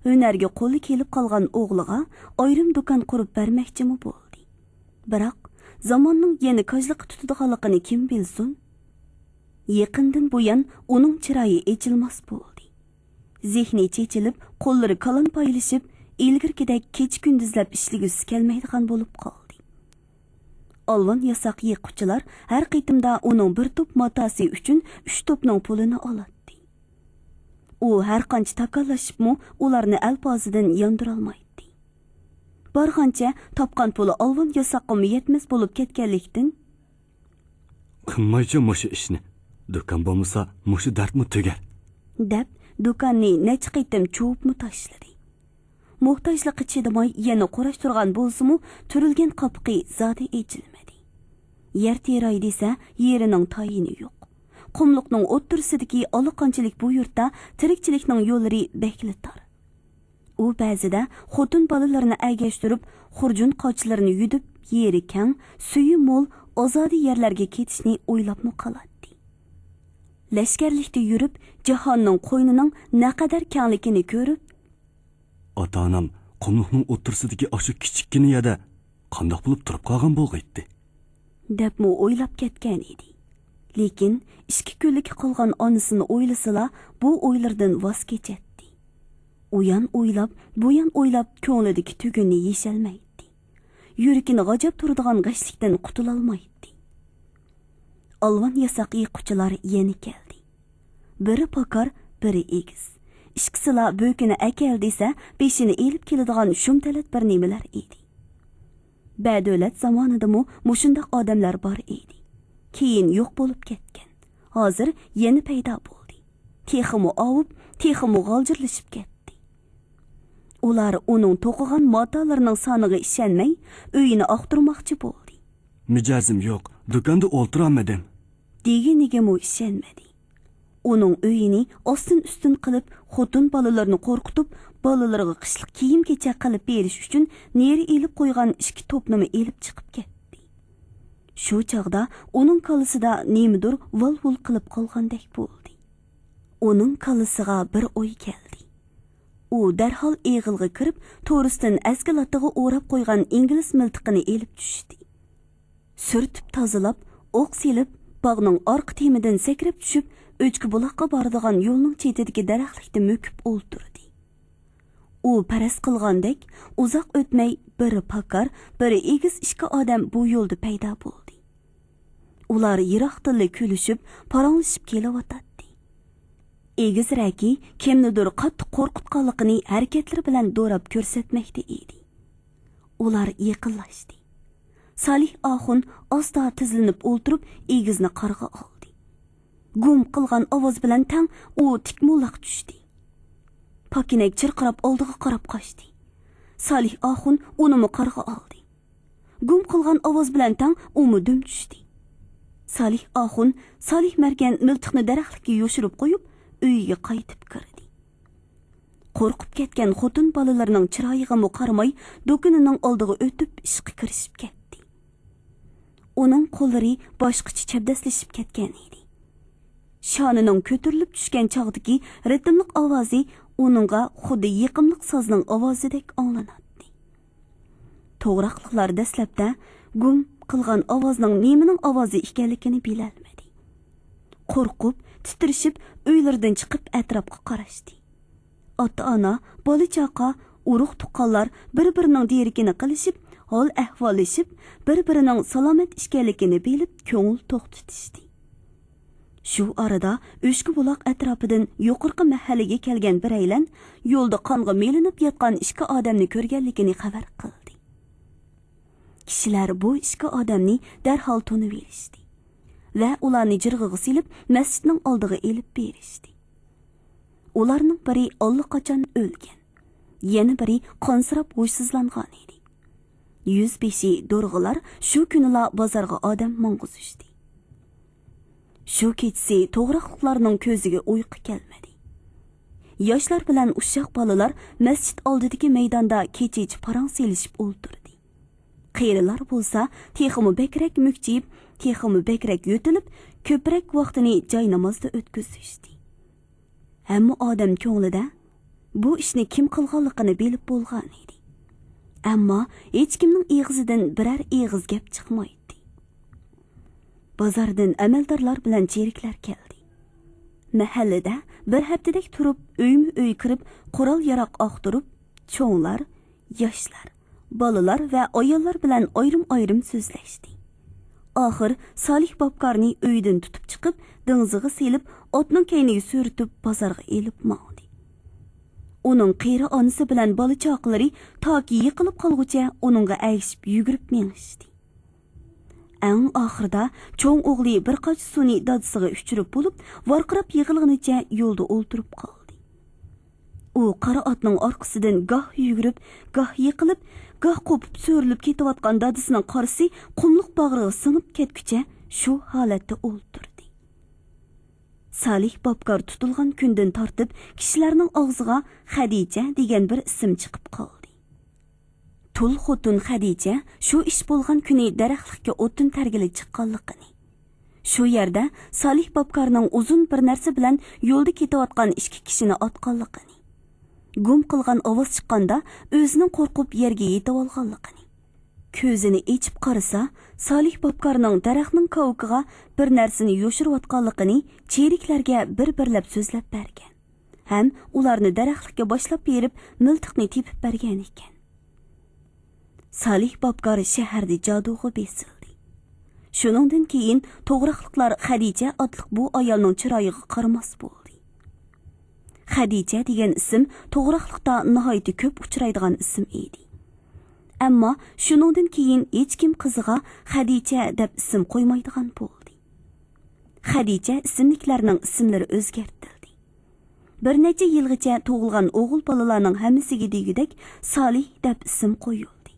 ھۈنەرگە قولى كېلىپ قالغان ئوغلىغا ئايرىم دۇكان قۇرۇپ بەرمەكچىمۇ بولدى. بىراق، زاماننىڭ يەنە كاجلىققا تۇتىدىغانلىقىنى كىم بىلسۇن؟ يېقىندىن بۇيان ئۇنىڭ چىرايى ئېچىلماس بولدى. زېھنى چېچىلىپ، قوللىرى كالان پايلىشىپ، ئىلگىرىكىدەك كېچە-كۈندۈزلەپ ئىشلىگۈسى كەلمەيدىغان بولۇپ قالدى. ئالۋان ياساق يىغقۇچىلار ھەر قېتىمدا ئۇنىڭ بىر توپ ماتاسى ئۈچۈن ئۈچ توپنىڭ پۇلىنى ئالاتتى. ئۇ ھەرقانچە تاكاللىشىپمۇ ئۇلارنى ئەلپازىدىن ياندۇرالمايتتى. بارغانچە تاپقان پۇلى ئالۋان ياساققىمۇ يەتمەس بولۇپ كەتكەنلىكتىن، «قىلمايچۇ مۇشۇ ئىشنى، دۇكان بولمىسا مۇشۇ دەردمۇ تۈگەر» دەپ، دۇكاننى نەچچە قېتىم چۇۋۇپمۇ تاشلىدى. موھتاجلىققا چىدىماي يەنە قۇراشتۇرغان بولسىمۇ، تۈرۈلگەن قاپىقى زادى ئېچىلمىدى. يەر تېرەي دېسە، يېرىنىڭ تايىنى يوق. قۇملۇقنىڭ ئوتتۇرىسىدىكى ئالىقانچىلىك بۇ يۇرتتا تىرىكچىلىكنىڭ يوللىرى بەكلا تار. ئۇ بەزىدە خوتۇن بالىلىرىنى ئەگەشتۈرۈپ، خۇرجۇن قاچىلىرىنى يۈدۈپ، يېرى كەڭ، سۈيى مول، ئازادە يەرلەرگە كېتىشنى ئويلاپمۇ قالاتتى. لەشكەرلىكتە يۈرۈپ، جاھاننىڭ قوينىنىڭ نەقەدەر كەڭلىكىنى كۆرۈپ، «ئاتا-ئانام قۇملۇقنىڭ ئوتتۇرىسىدىكى ئاشۇ كىچىككىنە يەردە قانداق بولۇپ تۇرۇپ قالغان بولغىيتتى؟» دەپمۇ ئويلاپ كەتكەن ئىدى. لېكىن ئىككى كۈنلۈك قالغان ئانىسىنى ئويلىسىلا، بۇ ئويلىرىدىن ۋاز كېچەتتى. ئۇيان ئويلاپ، بۇيان ئويلاپ، كۆڭلىدىكى تۈگۈننى يېشەلمەيتتى. يۈرىكىنى غاجاپ تۇرىدىغان غەشلىكتىن قۇتۇلالمايتتى. ئالۋان ياساق يىغقۇچىلار يەنە كەلدى. بىرى پاكار، بىرى ئېگىز. ئىككىسىلا بۆكىنى ئەكەل دېسە، بېشىنى ئېلىپ كېلىدىغان شۇم تەلەت بىر نېمىلەر ئىدى. بەدۆلەت زامانىدىمۇ مۇشۇنداق ئادەملەر بار ئىدى. كېيىن يوق بولۇپ كەتكەن. ھازىر يەنە پەيدا بولدى. تېخىمۇ ئاۋۇپ، تېخىمۇ غالجىرلىشىپ كەتتى. ئۇلار ئۇنىڭ توقۇغان ماتالىرىنىڭ سانىغا ئىشەنمەي، ئۆيىنى ئاختۇرماقچى بولدى. «مىجەزىم يوق، دۇكاندا ئولتۇرالمىدىم» دېگىنىگىمۇ ئىشەنمىدى. ئۇنىڭ ئۆيىنى ئاستىن-ئۈستۈن قىلىپ، خوتۇن بالىلىرىنى قورقۇتۇپ، بالىلىرىغا قىشلىق كىيىم-كېچەك قىلىپ بېرىش ئۈچۈن نېرى ئېلىپ قويغان ئىككى توپنىمۇ ئېلىپ چىقىپ كەتتى. شۇ چاغدا ئۇنىڭ كاللىسىدا نېمىدۇر ۋال-ۋۇل قىلىپ قالغاندەك بولدى. ئۇنىڭ كاللىسىغا بىر ئوي كەلدى. ئۇ دەرھال ئېغىلغا كىرىپ، تورۇستىن ئەسكى لاتىغا ئوراپ قويغان ئىنگلىز مىلتىقىنى ئېلىپ چۈشتى. سۈرتۈپ تازىلاپ، ئوق سېلىپ، باغنىڭ ئارقا تېمىدىن سەكرەپ چۈشۈپ، ئۆچكە بۇلاققا بارىدىغان يولنىڭ چېتىدىكى دەرەخلىكتە مۆكۈپ ئولتۇردى. ئۇ پەرەز قىلغاندەك، ئۇزاق ئۆتمەي بىرى پاكار، بىرى ئېگىز ئىككى ئادەم بۇ يولدا پەيدا بولدى. ئۇلار يىراقتىنلا كۈلۈشۈپ، پاراڭلىشىپ كېلىۋاتاتتى. ئېگىزرەكى كىمنىدۇر قاتتىق قورقۇتقانلىقىنى ھەرىكەتلىرى بىلەن دوراپ كۆرسەتمەكتە ئىدى. ئۇلار يېقىنلاشتى. سالىھ ئاخۇن ئاستا تىزلىنىپ ئولتۇرۇپ، ئېگىزنى قارىغا ئالدى. گۇم قىلغان ئاۋاز بىلەن تەڭ ئۇ تىك موللاق چۈشتى. پاكىنەك چىرقىراپ ئالدىغا قاراپ قاچتى. سالىھ ئاخۇن ئۇنىمۇ قارىغا ئالدى. گۇم قىلغان ئاۋاز بىلەن تەڭ ئۇمۇ دۈم چۈشتى. سالىھ ئاخۇن، سالىھ مەرگەن مىلتىقنى دەرەخلىككە يوشۇرۇپ قويۇپ، ئۆيىگە قايتىپ كىردى. قورقۇپ كەتكەن خوتۇن بالىلىرىنىڭ چىرايىغىمۇ قارىماي، دۇكىنىنىڭ ئالدىغا ئۆتۈپ، ئىشقا كىرىشىپ كەتتى. ئۇنىڭ قوللىرى باشقىچە چەبدەسلىشىپ كەتكەن ئىدى. شانىنىڭ كۆتۈرۈلۈپ چۈشكەن چاغدىكى رىتىملىق ئاۋازى ئۇنىڭغا خۇددى يېقىملىق سازنىڭ ئاۋازىدەك ئاڭلىناتتى. توغراقلىقلار دەسلەپتە گۇم قىلغان ئاۋازنىڭ نېمىنىڭ ئاۋازى ئىكەنلىكىنى بىلەلمىدى. قورقۇپ، تىترىشىپ، ئۆيلىرىدىن چىقىپ ئەتراپقا قاراشتى. ئاتا-ئانا، بالا-چاقا، ئۇرۇق-تۇغقانلار بىر-بىرىنىڭ دېرىكىنى قىلىشىپ، ھال-ئەھۋاللىشىپ، بىر-بىرىنىڭ سالامەت ئىكەنلىكىنى بىلىپ، كۆڭۈل توختىتىشتى. شۇ ئارىدا ئۆچكە بۇلاق ئەتراپىدىن يۇقىرىقى مەھەللىگە كەلگەن بىرەيلەن يولدا قانغا مىلىنىپ ياتقان ئىككى ئادەمنى كۆرگەنلىكىنى خەۋەر قىلدى. كىشىلەر بۇ ئىككى ئادەمنى دەرھال تونۇۋېلىشتى ۋە ئۇلارنى جىرغىغا سېلىپ، مەسچىتنىڭ ئالدىغا ئېلىپ بېرىشتى. ئۇلارنىڭ بىرى ئاللىقاچان ئۆلگەن، يەنە بىرى قانسىراپ ھوشسىزلانغان ئىدى. يۈز بېشى دورغىلار شۇ كۈنىلا بازارغا ئادەم ماڭغۇزۇشتى. شۇ كېچىسى توغراقلىقلارنىڭ كۆزىگە ئۇيقۇ كەلمىدى. ياشلار بىلەن ئۇششاق بالىلار مەسچىت ئالدىدىكى مەيداندا كېچىچە پاراڭ سېلىشىپ ئولتۇردى. قېرىلار بولسا تېخىمۇ بەكرەك مۈكچىيىپ، تېخىمۇ بەكرەك يۆتىلىپ، كۆپرەك ۋاقتىنى جاينامازدا ئۆتكۈزۈشتى. ھەممە ئادەم كۆڭلىدە، بۇ ئىشنى كىم قىلغانلىقىنى بىلىپ بولغان ئىدى. ئەمما ھېچكىمنىڭ ئېغىزىدىن بىرەر ئېغىز گەپ چىقمايتتى. بازاردىن ئەمەلدارلار بىلەن چېرىكلەر كەلدى. مەھەللىدە بىر ھەپتىدەك تۇرۇپ، ئۆيمۇ ئۆي كىرىپ، قورال ياراق ئاختۇرۇپ، چوڭلار، ياشلار، بالىلار ۋە ئاياللار بىلەن ئايرىم-ئايرىم سۆزلەشتى. ئاخىر سالىھ بابكارنى ئۆيدىن تۇتۇپ چىقىپ، دېڭىزغا سېلىپ، ئاتنىڭ كەينىگە سۈرتۈپ، بازارغا ئېلىپ ماڭدى. ئۇنىڭ قېرى ئانىسى بىلەن بالا-چاقىلىرى تاكى يىقىلىپ قالغۇچە ئۇنىڭغا ئەگىشىپ يۈگۈرۈپ مېڭىشتى. ئەڭ ئاخىرىدا چوڭ ئوغلى بىر قاچا سۇنى دادىسىغا ئىچۈرۈپ بولۇپ، ۋارقىراپ يىغلىغىنىچە يولدا ئولتۇرۇپ قالدى. ئۇ قارا ئاتنىڭ ئارقىسىدىن گاھ يۈگۈرۈپ، گاھ يىقىلىپ، گاھ قوپۇپ سۆرىلىپ كېتىۋاتقان دادىسىنىڭ قارىسى قۇملۇق باغرىغا سىڭىپ كەتكۈچە شۇ ھالەتتە ئولتۇردى. سالىھ بابكار تۇتۇلغان كۈندىن تارتىپ كىشىلەرنىڭ ئاغزىغا خەدىچە دېگەن بىر ئىسىم چىقىپ قالدى. تۇل خوتۇن خەدىچە شۇ ئىش بولغان كۈنى دەرەخلىككە ئوتۇن تەرگىلى چىققانلىقىنى، شۇ يەردە سالىھ بابكارنىڭ ئۇزۇن بىر نەرسە بىلەن يولدا كېتىۋاتقان ئىككى كىشىنى ئاتقانلىقىنى، گۇم قىلغان ئاۋاز چىققاندا ئۆزىنىڭ قورقۇپ يەرگە يېتىۋالغانلىقىنى، كۆزىنى ئېچىپ قارىسا، سالىھ بابكارنىڭ دەرەخنىڭ كاۋىكىغا بىر نەرسىنى يوشۇرۇۋاتقانلىقىنى چېرىكلەرگە بىر-بىرلەپ سۆزلەپ بەرگەن ھەم ئۇلارنى دەرەخلىككە باشلاپ بېرىپ، مىلتىقنى تېپىپ بەرگەن ئىكەن. سالىھ بابكار شەھەردە جادۇغا بېسىلدى. شۇنىڭدىن كېيىن توغراقلىقلار خەدىچە ئاتلىق بۇ ئايالنىڭ چىرايىغا قارىماس بولدى. خەدىچە دېگەن ئىسىم توغراقلىقتا ناھايىتى كۆپ ئۇچرايدىغان ئىسىم ئىدى. ئەمما شۇنىڭدىن كېيىن ھېچكىم قىزىغا خەدىچە دەپ ئىسىم قويمايدىغان بولدى. خەدىچە ئىسىملىكلەرنىڭ ئىسىملىرى ئۆزگەرتىلدى. بىر نەچچە يىلغىچە تۇغۇلغان ئوغۇل بالىلارنىڭ ھەممىسىگە دېگۈدەك سالىھ دەپ ئىسىم قويۇلدى.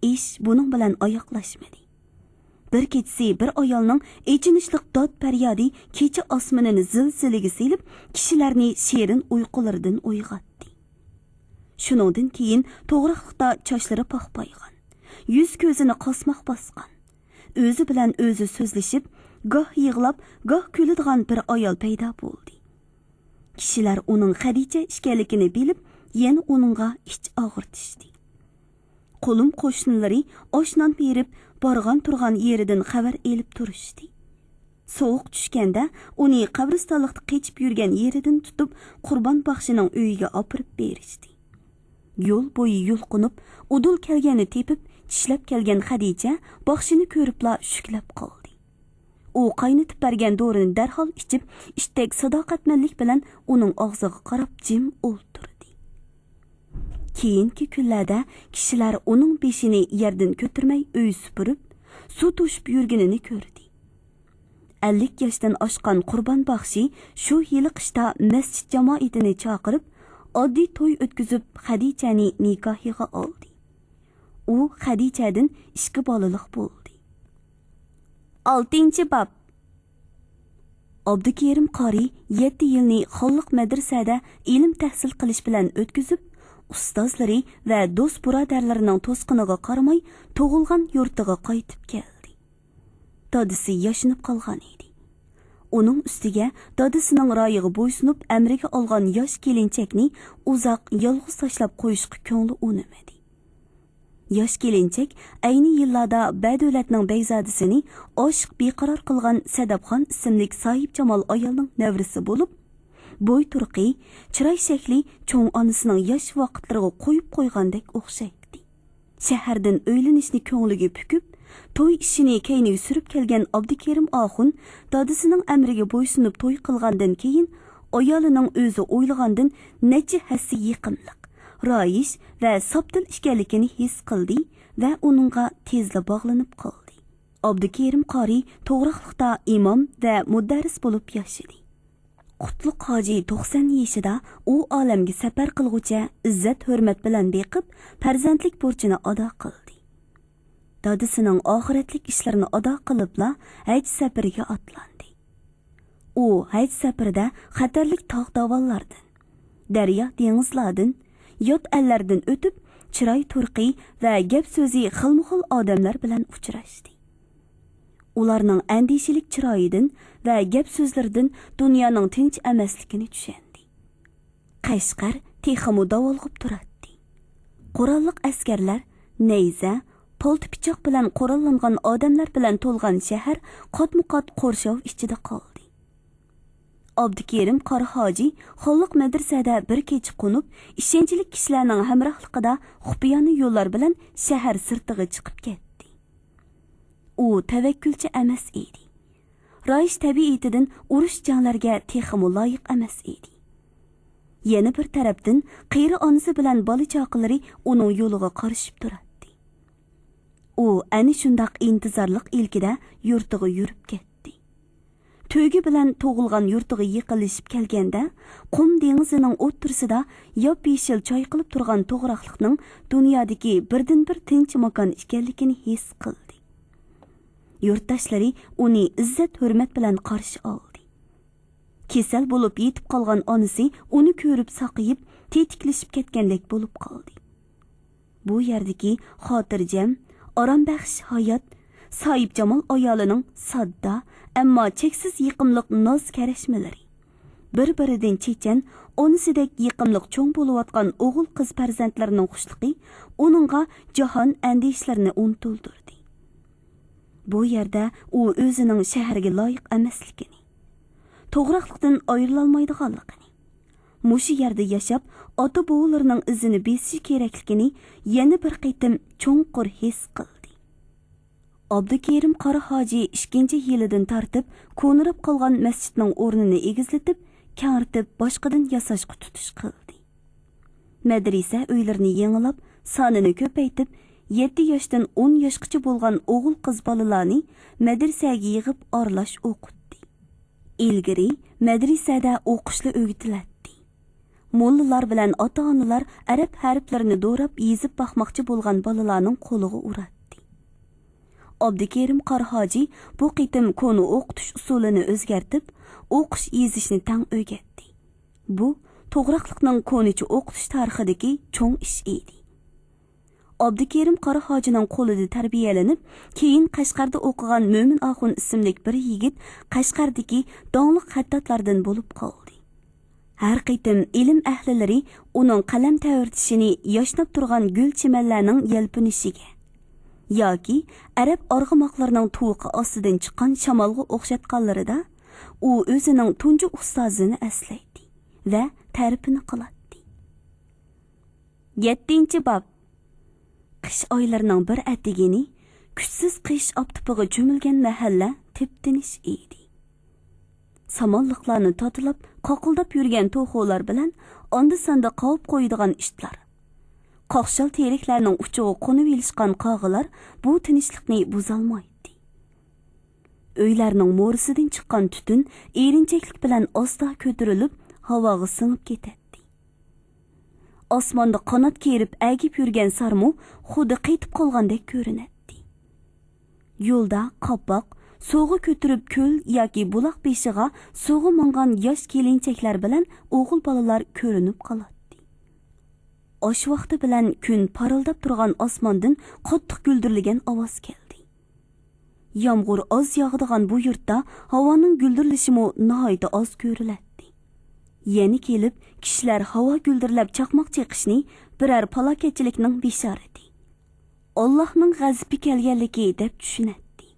ئىش بۇنىڭ بىلەن ئاياغلاشمىدى. بىر كېچىسى بىر ئايالنىڭ ئېچىنىشلىق داد-پەريادى كېچە ئاسمىنىنى زىلزىلىگە سېلىپ، كىشىلەرنى شېرىن ئۇيقۇلىرىدىن ئويغاتتى. شۇنىڭدىن كېيىن توغراقلىقتا چاچلىرى پاخپايغان، يۈز-كۆزىنى قاسماق باسقان، ئۆزى بىلەن ئۆزى سۆزلىشىپ، گاھ يىغلاپ، گاھ كۈلىدىغان بىر ئايال پەيدا بولدى. كىشىلەر ئۇنىڭ خەدىچە ئىكەنلىكىنى بىلىپ، يەنە ئۇنىڭغا ئىچ ئاغرىتىشتى. قولۇم قوشنىلىرى ئاش-نان بېرىپ، بارغان-تۇرغان يېرىدىن خەۋەر ئېلىپ تۇرۇشتى. سوغۇق چۈشكەندە ئۇنى قەبرىستانلىقتا قېچىپ يۈرگەن يېرىدىن تۇتۇپ، قۇربان باخشىنىڭ ئۆيىگە ئاپىرىپ بېرىشتى. يول بويى يۇلقۇنۇپ، ئۇدۇل كەلگەننى تېپىپ، چىشلەپ كەلگەن خەدىچە باخشىنى كۆرۈپلا شۈكلەپ قالدى. ئۇ قاينىتىپ بەرگەن دورىنى دەرھال ئىچىپ، ئىتتەك ساداقەتمەنلىك بىلەن ئۇنىڭ ئاغزىغا قاراپ جىم ئولتۇردى. كېيىنكى كۈنلەردە كىشىلەر ئۇنىڭ بېشىنى يەردىن كۆتۈرمەي ئۆي سۈپۈرۈپ، سۇ توشۇپ يۈرگىنىنى كۆردى. ئەللىك ياشتىن ئاشقان قۇربان باخشى شۇ يىلى قىشتا مەسچىت جامائىتىنى چاقىرىپ، ئاددىي توي ئۆتكۈزۈپ، خەدىچەنى نىكاھىغا ئالدى. ئۇ خەدىچەدىن ئىككى بالىلىق بولدى. ئالتىنچى باب. ئابدۇكېرىم قارى يەتتە يىلنى خانلىق مەدرىسەدە ئىلىم تەھسىل قىلىش بىلەن ئۆتكۈزۈپ، ئۇستازلىرى ۋە دوست-بۇرادەرلىرىنىڭ توسقىنىغا قارىماي، تۇغۇلغان يۇرتىغا قايتىپ كەلدى. دادىسى ياشىنىپ قالغان ئىدى. ئۇنىڭ ئۈستىگە دادىسىنىڭ رايىغا بويسۇنۇپ ئەمرىگە ئالغان ياش كېلىنچەكنى ئۇزاق يالغۇز تاشلاپ قويۇشقا كۆڭلى ئۇنىمىدى. ياش كېلىنچەك ئەينى يىللاردا بەدۆلەتنىڭ بەگزادىسىنى ئاشىق بىقارار قىلغان سەدەپخان ئىسىملىك ساھىبجامال ئايالنىڭ نەۋرىسى بولۇپ، بوي تۇرقى، چىراي شەكلى چوڭ ئانىسىنىڭ ياش ۋاقىتلىرىغا قويۇپ قويغاندەك ئوخشايتتى. شەھەردىن ئۆيلىنىشنى كۆڭلىگە پۈكۈپ، توي ئىشىنى كەينىگە سۈرۈپ كەلگەن ئابدۇكېرىم ئاخۇن دادىسىنىڭ ئەمرىگە بويسۇنۇپ توي قىلغاندىن كېيىن، ئايالىنىڭ ئۆزى ئويلىغاندىن نەچچە ھەسسە يېقىملىق، رايىش ۋە ساپدىل ئىكەنلىكىنى ھېس قىلدى ۋە ئۇنىڭغا تېزلا باغلىنىپ قالدى. ئابدۇكېرىم قارى توغراقلىقتا ئىمام ۋە مۇدەررىس بولۇپ ياشىدى. قۇتلۇق ھاجى توقسان يېشىدا ئۇ ئالەمگە سەپەر قىلغۇچە ئىززەت-ھۆرمەت بىلەن بېقىپ، پەرزەنتلىك بۇرچىنى ئادا قىلدى. دادىسىنىڭ ئاخىرەتلىك ئىشلىرىنى ئادا قىلىپلا ھەج سەپىرىگە ئاتلاندى. ئۇ ھەج سەپىرىدە خەتەرلىك تاغ-داۋانلاردىن، دەريا-دېڭىزلاردىن، يات ئەللەردىن ئۆتۈپ، چىراي تۇرقى ۋە گەپ-سۆزى خىلمۇخىل ئادەملەر بىلەن ئۇچراشتى. ئۇلارنىڭ ئەندىشىلىك چىرايىدىن ۋە گەپ-سۆزلىرىدىن دۇنيانىڭ تىنچ ئەمەسلىكىنى چۈشەندى. قەشقەر تېخىمۇ داۋالغۇپ تۇراتتى. قوراللىق ئەسكەرلەر، نەيزە، پالتا-پىچاق بىلەن قوراللانغان ئادەملەر بىلەن تولغان شەھەر قاتمۇ-قات قورشاۋ ئىچىدە قالدى. ئابدۇكېرىم قارا ھاجى خانلىق مەدرىسەدە بىر كېچە قونۇپ، ئىشەنچلىك كىشىلەرنىڭ ھەمراھلىقىدا خۇپىيانە يوللار بىلەن شەھەر سىرتىغا چىقىپ كەتتى. ئۇ تەۋەككۈلچى ئەمەس ئىدى. رايىش تەبىئىتىدىن ئۇرۇش-جەڭلەرگە تېخىمۇ لايىق ئەمەس ئىدى. يەنە بىر تەرەپتىن، قېرى ئانىسى بىلەن بالا-چاقىلىرى ئۇنىڭ يولىغا قارىشىپ تۇراتتى. ئۇ ئەنە شۇنداق ئىنتىزارلىق ئىلكىدە يۇرتىغا يۈرۈپ كەتتى. تۆگە بىلەن تۇغۇلغان يۇرتىغا يېقىنلىشىپ كەلگەندە، قۇم دېڭىزىنىڭ ئوتتۇرىسىدا ياپيېشىل چايقىلىپ تۇرغان توغراقلىقنىڭ دۇنيادىكى بىردىنبىر تىنچ ماكان ئىكەنلىكىنى ھېس قىلدى. يۇرتداشلىرى ئۇنى ئىززەت-ھۆرمەت بىلەن قارشى ئالدى. كېسەل بولۇپ يېتىپ قالغان ئانىسى ئۇنى كۆرۈپ ساقىيىپ، تېتىكلىشىپ كەتكەندەك بولۇپ قالدى. بۇ يەردىكى خاتىرجەم، ئارامبەخش ھايات، ساھىبجامال ئايالىنىڭ ساددا، ئەمما چەكسىز يېقىملىق ناز-كەرەشمىلىرى، بىر-بىرىدىن چېچەن، ئانىسىدەك يېقىملىق چوڭ بولۇۋاتقان ئوغۇل-قىز پەرزەنتلىرىنىڭ خۇشلۇقى ئۇنىڭغا جاھان ئەندىشىلىرىنى ئۇنتۇلدۇردى. بۇ يەردە ئۇ ئۆزىنىڭ شەھەرگە لايىق ئەمەسلىكىنى، توغراقلىقتىن ئايرىلالمايدىغانلىقىنى، مۇشۇ يەردە ياشاپ، ئاتا-بوۋىلىرىنىڭ ئىزىنى بېسىشى كېرەكلىكىنى يەنە بىر قېتىم چوڭقۇر ھېس قىلدى. ئابدۇكېرىم قارا ھاجى ئىككىنچى يىلىدىن تارتىپ كونىراپ قالغان مەسچىتنىڭ ئورنىنى ئېگىزلىتىپ، كەڭرىتىپ، باشقىدىن ياساشقا تۇتۇش قىلدى. مەدرىسە ئۆيلىرىنى يېڭىلاپ، سانىنى كۆپەيتىپ، يەتتە ياشتىن ئون ياشقىچە بولغان ئوغۇل-قىز بالىلارنى مەدرىسەگە يىغىپ ئارىلاش ئوقۇتتى. ئىلگىرى مەدرىسەدە ئوقۇشلا ئۆگىتىلەتتى. موللىلار بىلەن ئاتا-ئانىلار ئەرەب ھەرپلىرىنى دوراپ يېزىپ باقماقچى بولغان بالىلارنىڭ قولىغا ئۇراتتى. ئابدۇكېرىم قارا ھاجى بۇ قېتىم كونا ئوقۇتۇش ئۇسۇلىنى ئۆزگەرتىپ، ئوقۇش يېزىشنى تەڭ ئۆگەتتى. بۇ توغراقلىقنىڭ كونىچە ئوقۇتۇش تارىخىدىكى چوڭ ئىش ئىدى. ئابدۇكېرىم قارا ھاجىنىڭ قولىدا تەربىيەلىنىپ، كېيىن قەشقەردە ئوقۇغان مۆمىن ئاخۇن ئىسىملىك بىر يىگىت قەشقەردىكى داڭلىق خەتتاتلاردىن بولۇپ قالدى. ھەر قېتىم ئىلىم ئەھلىلىرى ئۇنىڭ قەلەم تەۋرىتىشىنى ياشناپ تۇرغان گۈل-چىمەنلەرنىڭ يەلپۈنۈشىگە ياكى ئەرەب ئارغىماقلىرىنىڭ تۇۋىقى ئاستىدىن چىققان شامالغا ئوخشاتقانلىرىدا، ئۇ ئۆزىنىڭ تۇنجى ئۇستازىنى ئەسلەيتتى ۋە تەرىپىنى قىلاتتى. يەتتىنچى باب. قىش ئايلىرىنىڭ بىر ئەتىگىنى، كۈچسىز قىش ئاپتىپىغا چۆمۈلگەن مەھەللە تىپتىنچ ئىدى. سامانلىقلارنى تاتىلاپ، قاقىلداپ يۈرگەن توخۇلار بىلەن ئاندا-ساندا قاۋاپ قويىدىغان ئىتلار، قاقشال تېرەكلەرنىڭ ئۇچىغا قونۇۋېلىشقان قاغىلار بۇ تىنچلىقنى بۇزالمايتتى. ئۆيلەرنىڭ مورىسىدىن چىققان تۈتۈن ئېرىنچەكلىك بىلەن ئاستا كۆتۈرۈلۈپ، ھاۋاغا سىڭىپ كېتەتتى. ئاسماندا قانات كېرىپ ئەگىپ يۈرگەن سارمۇ خۇددى قېتىپ قالغاندەك كۆرۈنەتتى. يولدا قاپاق، سۇغا كۆتۈرۈپ كۆل ياكى بۇلاق بېشىغا سۇغا ماڭغان ياش كېلىنچەكلەر بىلەن ئوغۇل بالىلار كۆرۈنۈپ قالاتتى. ئاشۇ ۋاقتى بىلەن كۈن پارىلداپ تۇرغان ئاسماندىن قاتتىق گۈلدۈرلىگەن ئاۋاز كەلدى. يامغۇر ئاز ياغىدىغان بۇ يۇرتتا ھاۋانىڭ گۈلدۈرلىشىمۇ ناھايىتى ئاز كۆرۈلەتتى. يەنە كېلىپ، كىشىلەر ھاۋا گۈلدۈرلەپ چاقماق چېقىشنى بىرەر پالاكەتچىلىكنىڭ بېشارىتى، ئاللاھنىڭ غەزىپى كەلگەنلىكى دەپ چۈشىنەتتى.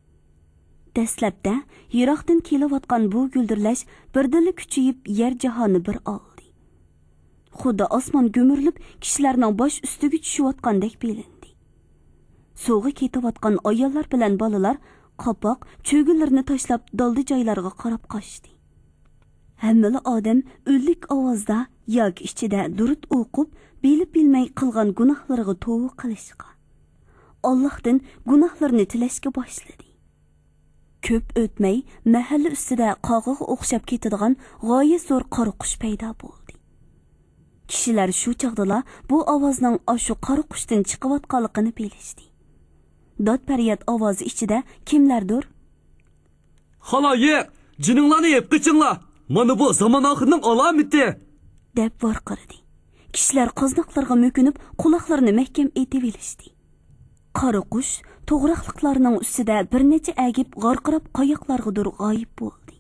دەسلەپتە يىراقتىن كېلىۋاتقان بۇ گۈلدۈرلەش بىردىنلا كۈچىيىپ، يەر جاھاننى بىر ئالدى. خۇددى ئاسمان گۈمۈرۈلۈپ، كىشىلەرنىڭ باش ئۈستىگە چۈشۈۋاتقاندەك بىلىندى. سۇغا كېتىۋاتقان ئاياللار بىلەن بالىلار قاپاق، چۆگىلىرىنى تاشلاپ، دالدا جايلارغا قاراپ قاچتى. ھەممىلا ئادەم ئۈنلۈك ئاۋازدا ياكى ئىچىدە دۇرۇت ئوقۇپ، بىلىپ بىلمەي قىلغان گۇناھلىرىغا توۋا قىلىشقا، ئاللاھتىن گۇناھلىرىنى تىلەشكە باشلىدى. كۆپ ئۆتمەي، مەھەللە ئۈستىدە قاغىغا ئوخشاپ كېتىدىغان غايەت زور قارا قۇش پەيدا بولدى. كىشىلەر شۇ چاغدىلا بۇ ئاۋازنىڭ ئاشۇ قارا قۇشتىن چىقىۋاتقانلىقىنى بىلىشتى. داد-پەرياد ئاۋازى ئىچىدە كىملەردۇر «خالايىق، جېنىڭلارنى ئېلىپ قېچىڭلار! مانا بۇ زامان ئاخىرىنىڭ ئالامىتى!» دەپ ۋارقىرىدى. كىشىلەر قازناقلىرىغا مۆكۈنۈپ، قۇلاقلىرىنى مەھكەم ئېتىۋېلىشتى. قارا قۇش توغراقلىقلارنىڭ ئۈستىدە بىر نەچچە ئەگىپ، غارقىراپ قاياقلارغىدۇر غايىب بولدى.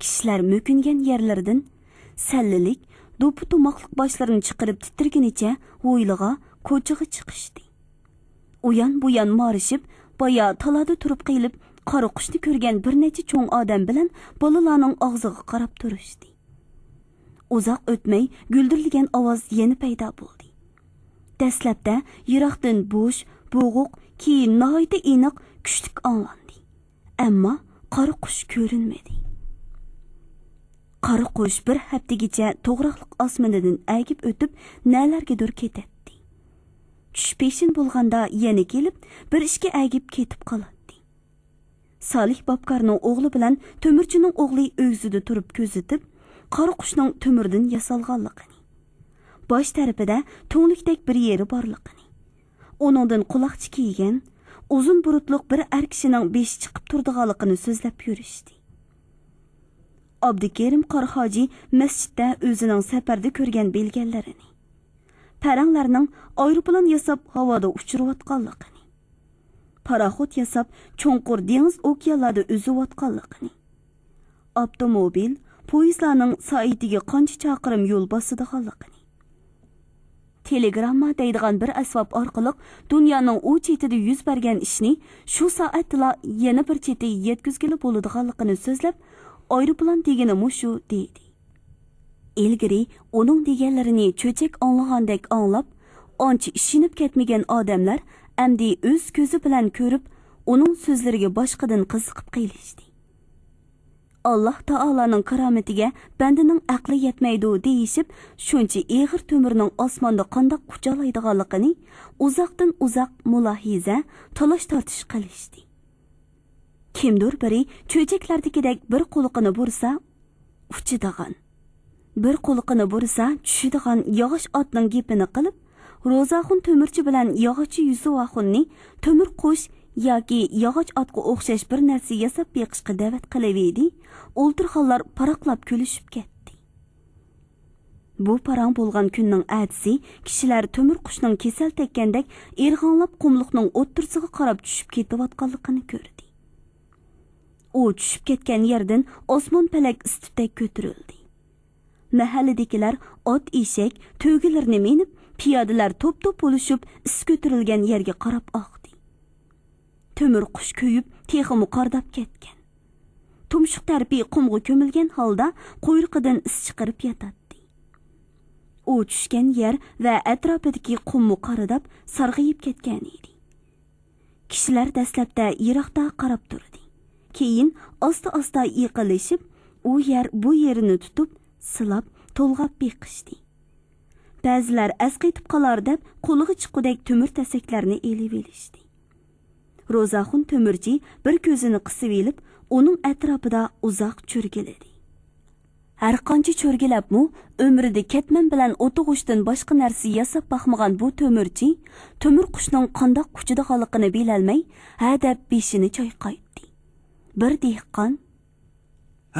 كىشىلەر مۆكۈنگەن يەرلىرىدىن سەللىلىك، دوپپا-توماقلىق باشلىرىنى چىقىرىپ تىترىگىنىچە ھويلىغا، كوچىغا چىقىشتى. ئۇيان-بۇيان مارىشىپ، بايا تالادا تۇرۇپ قېلىپ، قارا قۇشنى كۆرگەن بىر نەچچە چوڭ ئادەم بىلەن بالىلارنىڭ ئاغزىغا قاراپ تۇرۇشتى. ئۇزاق ئۆتمەي گۈلدۈرلىگەن ئاۋاز يەنە پەيدا بولدى. دەسلەپتە يىراقتىن بوش، بوغۇق، كېيىن ناھايىتى ئېنىق، كۈچلۈك ئاڭلاندى. ئەمما قارا قۇش كۆرۈنمىدى. قارا قۇش بىر ھەپتىگىچە توغراقلىق ئاسمىنىدىن ئەگىپ ئۆتۈپ، نەلەرگىدۇر كېتەتتى. چۈش پېشىن بولغاندا يەنە كېلىپ، بىر ئىككى ئەگىپ كېتىپ قالاتتى. سالىھ بابكارنىڭ ئوغلى بىلەن تۆمۈرچىنىڭ ئوغلى ئۆگزىدە تۇرۇپ كۆزىتىپ، قارا قۇشنىڭ تۆمۈردىن ياسالغانلىقىنى، باش تەرىپىدە تۈڭلۈكتەك بىر يېرى بارلىقىنى، ئۇنىڭدىن قۇلاقچا كىيگەن، ئۇزۇن بۇرۇتلۇق بىر ئەر كىشىنىڭ بېشى چىقىپ تۇرىدىغانلىقىنى سۆزلەپ يۈرۈشتى. ئابدۇكېرىم قارا ھاجى مەسچىتتە ئۆزىنىڭ سەپەردە كۆرگەن بىلگەنلىرىنى، پەرەڭلەرنىڭ ئايروپىلان ياساپ ھاۋادا ئۇچۇرۇۋاتقانلىقىنى، پاراخوت ياساپ چوڭقۇر دېڭىز ئوكيانلاردا ئۈزۈۋاتقانلىقىنى، ئاپتوموبىل، پويىزلارنىڭ سائىتىگە قانچە چاقىرىم يول باسىدىغانلىقىنى، تېلېگرامما دەيدىغان بىر ئەسۋاب ئارقىلىق دۇنيانىڭ ئۇ چېتىدە يۈز بەرگەن ئىشنى شۇ سائەتتىلا يەنە بىر چېتى يەتكۈزگىلى بولىدىغانلىقىنى سۆزلەپ، ئايروپىلان دېگىنى مۇشۇ، دېدى. ئىلگىرى ئۇنىڭ دېگەنلىرىنى چۆچەك ئاڭلىغاندەك ئاڭلاپ، ئانچە ئىشىنىپ كەتمىگەن ئادەملەر ئەمدى ئۆز كۆزى بىلەن كۆرۈپ، ئۇنىڭ سۆزلىرىگە باشقىدىن قىزىقىپ قېلىشتى. ئاللاھ تائالانىڭ كارامىتىگە بەندىنىڭ ئەقلى يەتمەيدۇ دېيىشىپ، شۇنچە ئېغىر تۆمۈرنىڭ ئاسماندا قانداق ئۇچالايدىغانلىقىنى ئۇزاقتىن ئۇزاق مۇلاھىزە، تالاش-تارتىش قىلىشتى. كىمدۇر بىرى چۆچەكلەردىكىدەك بىر قۇلىقىنى بۇرسا، ئۇچىدىغان، بىر قۇلىقىنى بۇرسا، چۈشىدىغان ياغاچ ئاتنىڭ گېپىنى قىلىپ، روزاخۇن تۆمۈرچى بىلەن ياغاچچى يۈسۈپ ئاخۇننى تۆمۈر قۇش ياكى ياغاچ ئاتقا ئوخشاش بىر نەرسە ياساپ بېقىشقا دەۋەت قىلىۋىدى، ئولتۇرغانلار پاراقلاپ كۈلۈشۈپ كەتتى. بۇ پاراڭ بولغان كۈننىڭ ئەتىسى كىشىلەر تۆمۈر قۇشنىڭ كېسەل تەگكەندەك ئىرغاڭلاپ قۇملۇقنىڭ ئوتتۇرىسىغا قاراپ چۈشۈپ كېتىۋاتقانلىقىنى كۆردى. ئۇ چۈشۈپ كەتكەن يەردىن ئاسمان پەلەك ئىس-تۈتەك كۆتۈرۈلدى. مەھەللىدىكىلەر ئات-ئېشەك، تۆگىلىرىنى مىنىپ، پىيادىلەر توپ-توپ بولۇشۇپ ئىس كۆتۈرۈلگەن يەرگە قاراپ ئاقتى. تۆمۈر قۇش كۆيۈپ، تېخىمۇ قارىداپ كەتكەن. تۇمشۇق تەرىپى قۇمغا كۆمۈلگەن ھالدا قۇيرۇقىدىن ئىس چىقىرىپ ياتاتتى. ئۇ چۈشكەن يەر ۋە ئەتراپىدىكى قۇممۇ قارىداپ سارغىيىپ كەتكەن ئىدى. كىشىلەر دەسلەپتە يىراقتا قاراپ تۇردى. كېيىن ئاستا-ئاستا يېقىنلىشىپ، ئۇ يەر بۇ يېرىنى تۇتۇپ، سىلاپ، تولغاپ بېقىشتى. بەزىلەر ئەسقېتىپ قالار دەپ قولىغا چىققۇدەك تۆمۈر تەسەكلەرنى ئېلىۋېلىشتى. روزاخۇن تۆمۈرچى بىر كۆزىنى قىسىۋېلىپ، ئۇنىڭ ئەتراپىدا ئۇزاق چۆرگىلىدى. ھەرقانچە چۆرگىلەپمۇ، ئۆمرىدە كەتمەن بىلەن ئوتۇغۇچتىن باشقا نەرسە ياساپ باقمىغان بۇ تۆمۈرچى تۆمۈر قۇشنىڭ قانداق ئۇچىدىغانلىقىنى بىلەلمەي، ھە دەپ بېشىنى چايقايتتى. بىر دېھقان،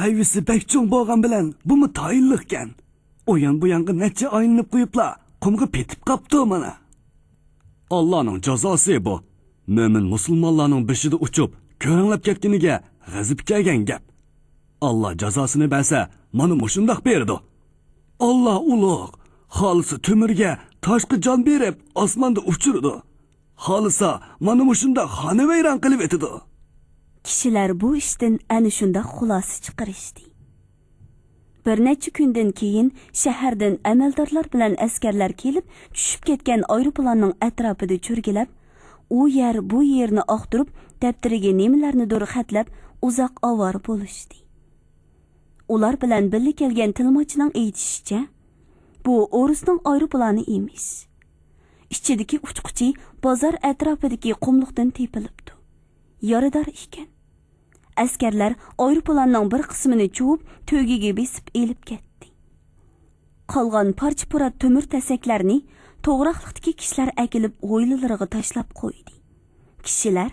ھەيۋىسى بەك چوڭ بولغان بىلەن بۇمۇ تايىنلىقكەن. ئۇيان بۇيانغا نەچچە ئايلىنىپ قويۇپلا قۇمغا پېتىپ قاپتۇ مانا. ئاللانىڭ جازاسى بۇ. مۆمىن مۇسۇلمانلارنىڭ بېشىدا ئۇچۇپ، كۆرەڭلەپ كەتكىنىگە غەزىپى كەلگەن گەپ. ئاللا جازاسىنى بەرسە، مانا مۇشۇنداق بېرىدۇ. ئاللا ئۇلۇغ، خالىسا تۆمۈرگە، تاشقا جان بېرىپ، ئاسماندا ئۇچۇرىدۇ. خالىسا، مانا مۇشۇنداق خانىۋەيران قىلىۋېتىدۇ. كىشىلەر بۇ ئىشتىن ئەنە شۇنداق خۇلاسە چىقىرىشتى. بىر نەچچە كۈندىن كېيىن شەھەردىن ئەمەلدارلار بىلەن ئەسكەرلەر كېلىپ، چۈشۈپ كەتكەن ئايروپىلاننىڭ ئەتراپىدا چۆرگىلەپ، ئۇ يەر، بۇ يەرنى ئاختۇرۇپ، دەپتىرىگە نېمىلەرنىدۇر خەتلەپ، ئۇزاق ئاۋارە بولۇشتى. ئۇلار بىلەن بىللە كەلگەن تىلماچنىڭ ئېيتىشىچە، بۇ ئورۇسنىڭ ئايروپىلانى ئىمىش. ئىچىدىكى ئۇچقۇچى بازار ئەتراپىدىكى قۇملۇقتىن تېپىلىپتۇ. يارىدار ئىكەن. ئەسكەرلەر ئايروپىلاننىڭ بىر قىسمىنى چۇۋۇپ، تۆگىگە بېسىپ ئېلىپ كەتتى. قالغان پارچە-پۇرات تۆمۈر تەسەكلەرنى توغراقلىقتىكى كىشىلەر ئەكېلىپ، ھويلىلىرىغا تاشلاپ قويدى. كىشىلەر،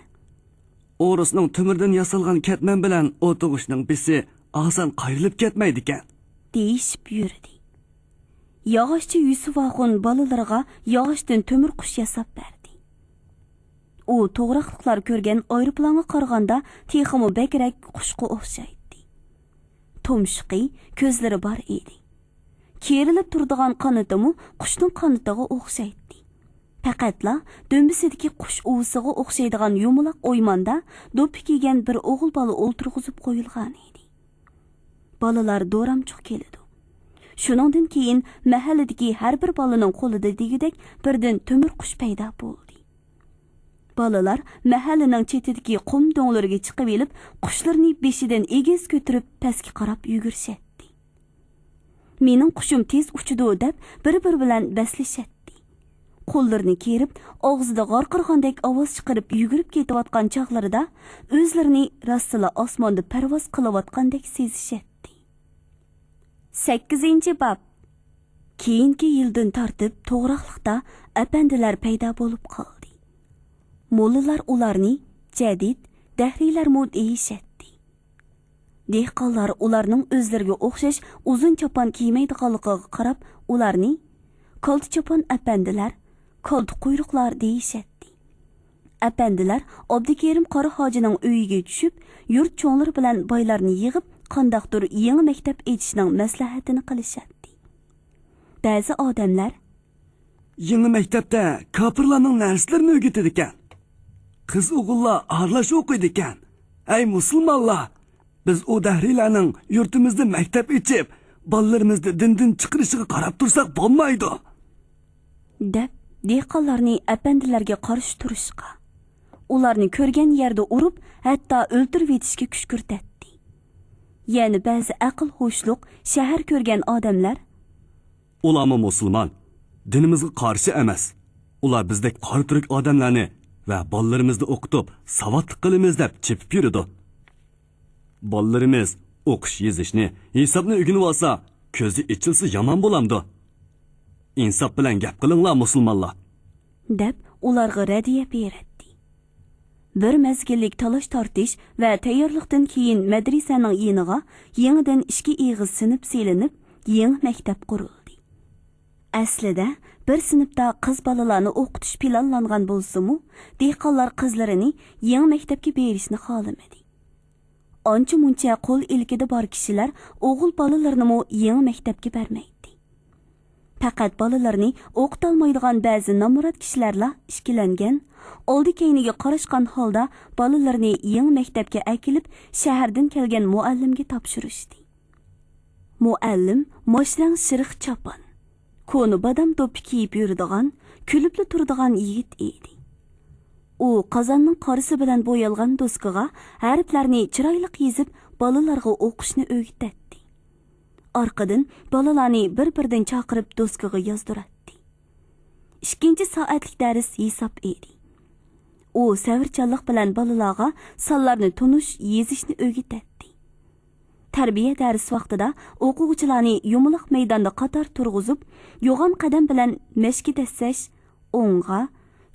«ئورۇسنىڭ تۆمۈردىن ياسالغان كەتمەن بىلەن ئوتۇغۇچنىڭ بېسى ئاسان قايرىلىپ كەتمەيدىكەن» دېيىشىپ يۈردى. ياغاچچى يۈسۈپ ئاخۇن بالىلىرىغا ياغاچتىن تۆمۈر قۇش ياساپ بەردى. ئۇ توغراقلىقلار كۆرگەن ئايروپىلانغا قارىغاندا تېخىمۇ بەكرەك قۇشقا ئوخشايتتى. تۇمشۇقى، كۆزلىرى بار ئىدى. كېرىلىپ تۇرىدىغان قانىتىمۇ قۇشنىڭ قانىتىغا ئوخشايتتى. پەقەتلا دۈمبىسىدىكى قۇش ئۇۋىسىغا ئوخشايدىغان يۇمىلاق ئويماندا دوپپا كىيگەن بىر ئوغۇل بالا ئولتۇرغۇزۇپ قويۇلغان ئىدى. بالىلار دورامچۇق كېلىدۇ. شۇنىڭدىن كېيىن مەھەللىدىكى ھەر بىر بالىنىڭ قولىدا دېگۈدەك بىردىن تۆمۈر قۇش پەيدا بولدى. بالىلار مەھەللىنىڭ چېتىدىكى قۇم دۆڭلىرىگە چىقىۋېلىپ، قۇشلىرىنى بېشىدىن ئېگىز كۆتۈرۈپ، پەسكە قاراپ يۈگۈرۈشەتتى. «مېنىڭ قۇشۇم تېز ئۇچىدۇ» دەپ، بىر-بىرى بىلەن بەسلىشەتتى. قوللىرىنى كېرىپ، ئاغزىدا غارقىرىغاندەك ئاۋاز چىقىرىپ يۈگۈرۈپ كېتىۋاتقان چاغلىرىدا، ئۆزلىرىنى راستلا ئاسماندا پەرۋاز قىلىۋاتقاندەك سېزىشەتتى. سەككىزىنچى باب. كېيىنكى يىلدىن تارتىپ توغراقلىقتا ئەپەندىلەر پەيدا بولۇپ قالدى. موللىلار ئۇلارنى جەدىد، دەھرىيلەرمۇ دېيىشەتتى. دېھقانلار ئۇلارنىڭ ئۆزلىرىگە ئوخشاش ئۇزۇن چاپان كىيمەيدىغانلىقىغا قاراپ، ئۇلارنى كالتە چاپان ئەپەندىلەر، كالتە قۇيرۇقلار دېيىشەتتى. ئەپەندىلەر ئابدۇكېرىم قارا ھاجىنىڭ ئۆيىگە چۈشۈپ، يۇرت چوڭلىرى بىلەن بايلارنى يىغىپ، قانداقتۇر يېڭى مەكتەپ ئېچىشنىڭ مەسلىھەتىنى قىلىشاتتى. بەزى ئادەملەر، «يېڭى مەكتەپتە كاپىرلارنىڭ نەرسىلىرىنى ئۆگىتىدىكەن. قىز-ئوغۇللار ئارىلاش ئوقۇيدىكەن. ئەي مۇسۇلمانلار، بىز ئۇ دەھرىيلەرنىڭ يۇرتىمىزدا مەكتەپ ئېچىپ، بالىلىرىمىزنى دىندىن چىقىرىشىغا قاراپ تۇرساق بولمايدۇ» دەپ، دېھقانلارنى ئەپەندىلەرگە قارشى تۇرۇشقا، ئۇلارنى كۆرگەن يەردە ئۇرۇپ، ھەتتا ئۆلتۈرۈۋېتىشكە كۈشكۈرتەتتى. يەنە بەزى ئەقىل-ھوشلۇق، شەھەر كۆرگەن ئادەملەر، «ئۇلارمۇ مۇسۇلمان، دىنىمىزغا قارشى ئەمەس. ئۇلار بىزدەك قارا تۈرك ئادەملەرنى ۋە بالىلىرىمىزنى ئوقۇتۇپ، ساۋاتلىق قىلىمىز دەپ چېپىپ يۈرىدۇ. بالىلىرىمىز ئوقۇش يېزىشنى، ھېسابنى ئۆگىنىۋالسا، كۆزى ئېچىلسا يامان بولامدۇ؟ ئىنساپ بىلەن گەپ قىلىڭلار، مۇسۇلمانلار» دەپ، ئۇلارغا رەددىيە بېرەتتى. بىر مەزگىللىك تالاش-تارتىش ۋە تەييارلىقتىن كېيىن مەدرىسەنىڭ يېنىغا يېڭىدىن ئىككى ئېغىز سىنىپ سېلىنىپ، يېڭى مەكتەپ قۇرۇلدى. ئەسلىدە بىر سىنىپتا قىز بالىلارنى ئوقۇتۇش پىلانلانغان بولسىمۇ، دېھقانلار قىزلىرىنى يېڭى مەكتەپكە بېرىشنى خالىمىدى. ئانچە-مۇنچە قول ئىلكىدە بار كىشىلەر ئوغۇل بالىلىرىنىمۇ يېڭى مەكتەپكە بەرمەيتتى. پەقەت بالىلىرىنى ئوقۇتالمايدىغان بەزى نامرات كىشىلەرلا ئىككىلەنگەن، ئالدى-كەينىگە قاراشقان ھالدا بالىلىرىنى يېڭى مەكتەپكە ئەكېلىپ، شەھەردىن كەلگەن مۇئەللىمگە تاپشۇرۇشتى. مۇئەللىم ماش رەڭ شىرخ چاپان، كونا بادام دوپپا كىيىپ يۈرىدىغان، كۈلۈپلا تۇرىدىغان يىگىت ئىدى. ئۇ قازاننىڭ قارىسى بىلەن بويالغان دوسكىغا ھەرپلەرنى چىرايلىق يېزىپ، بالىلارغا ئوقۇشنى ئۆگىتەتتى. ئارقىدىن بالىلارنى بىر-بىردىن چاقىرىپ دوسكىغا يازدۇراتتى. ئىككىنچى سائەتلىك دەرس ھېساب ئىدى. ئۇ سەۋرچانلىق بىلەن بالىلارغا سانلارنى تونۇش، يېزىشنى ئۆگىتەتتى. تەربىيە دەرس ۋاقتىدا ئوقۇغۇچىلارنى يۇمىلاق مەيداندا قاتار تۇرغۇزۇپ، يوغان قەدەم بىلەن مەشكە دەسسەش، ئوڭغا،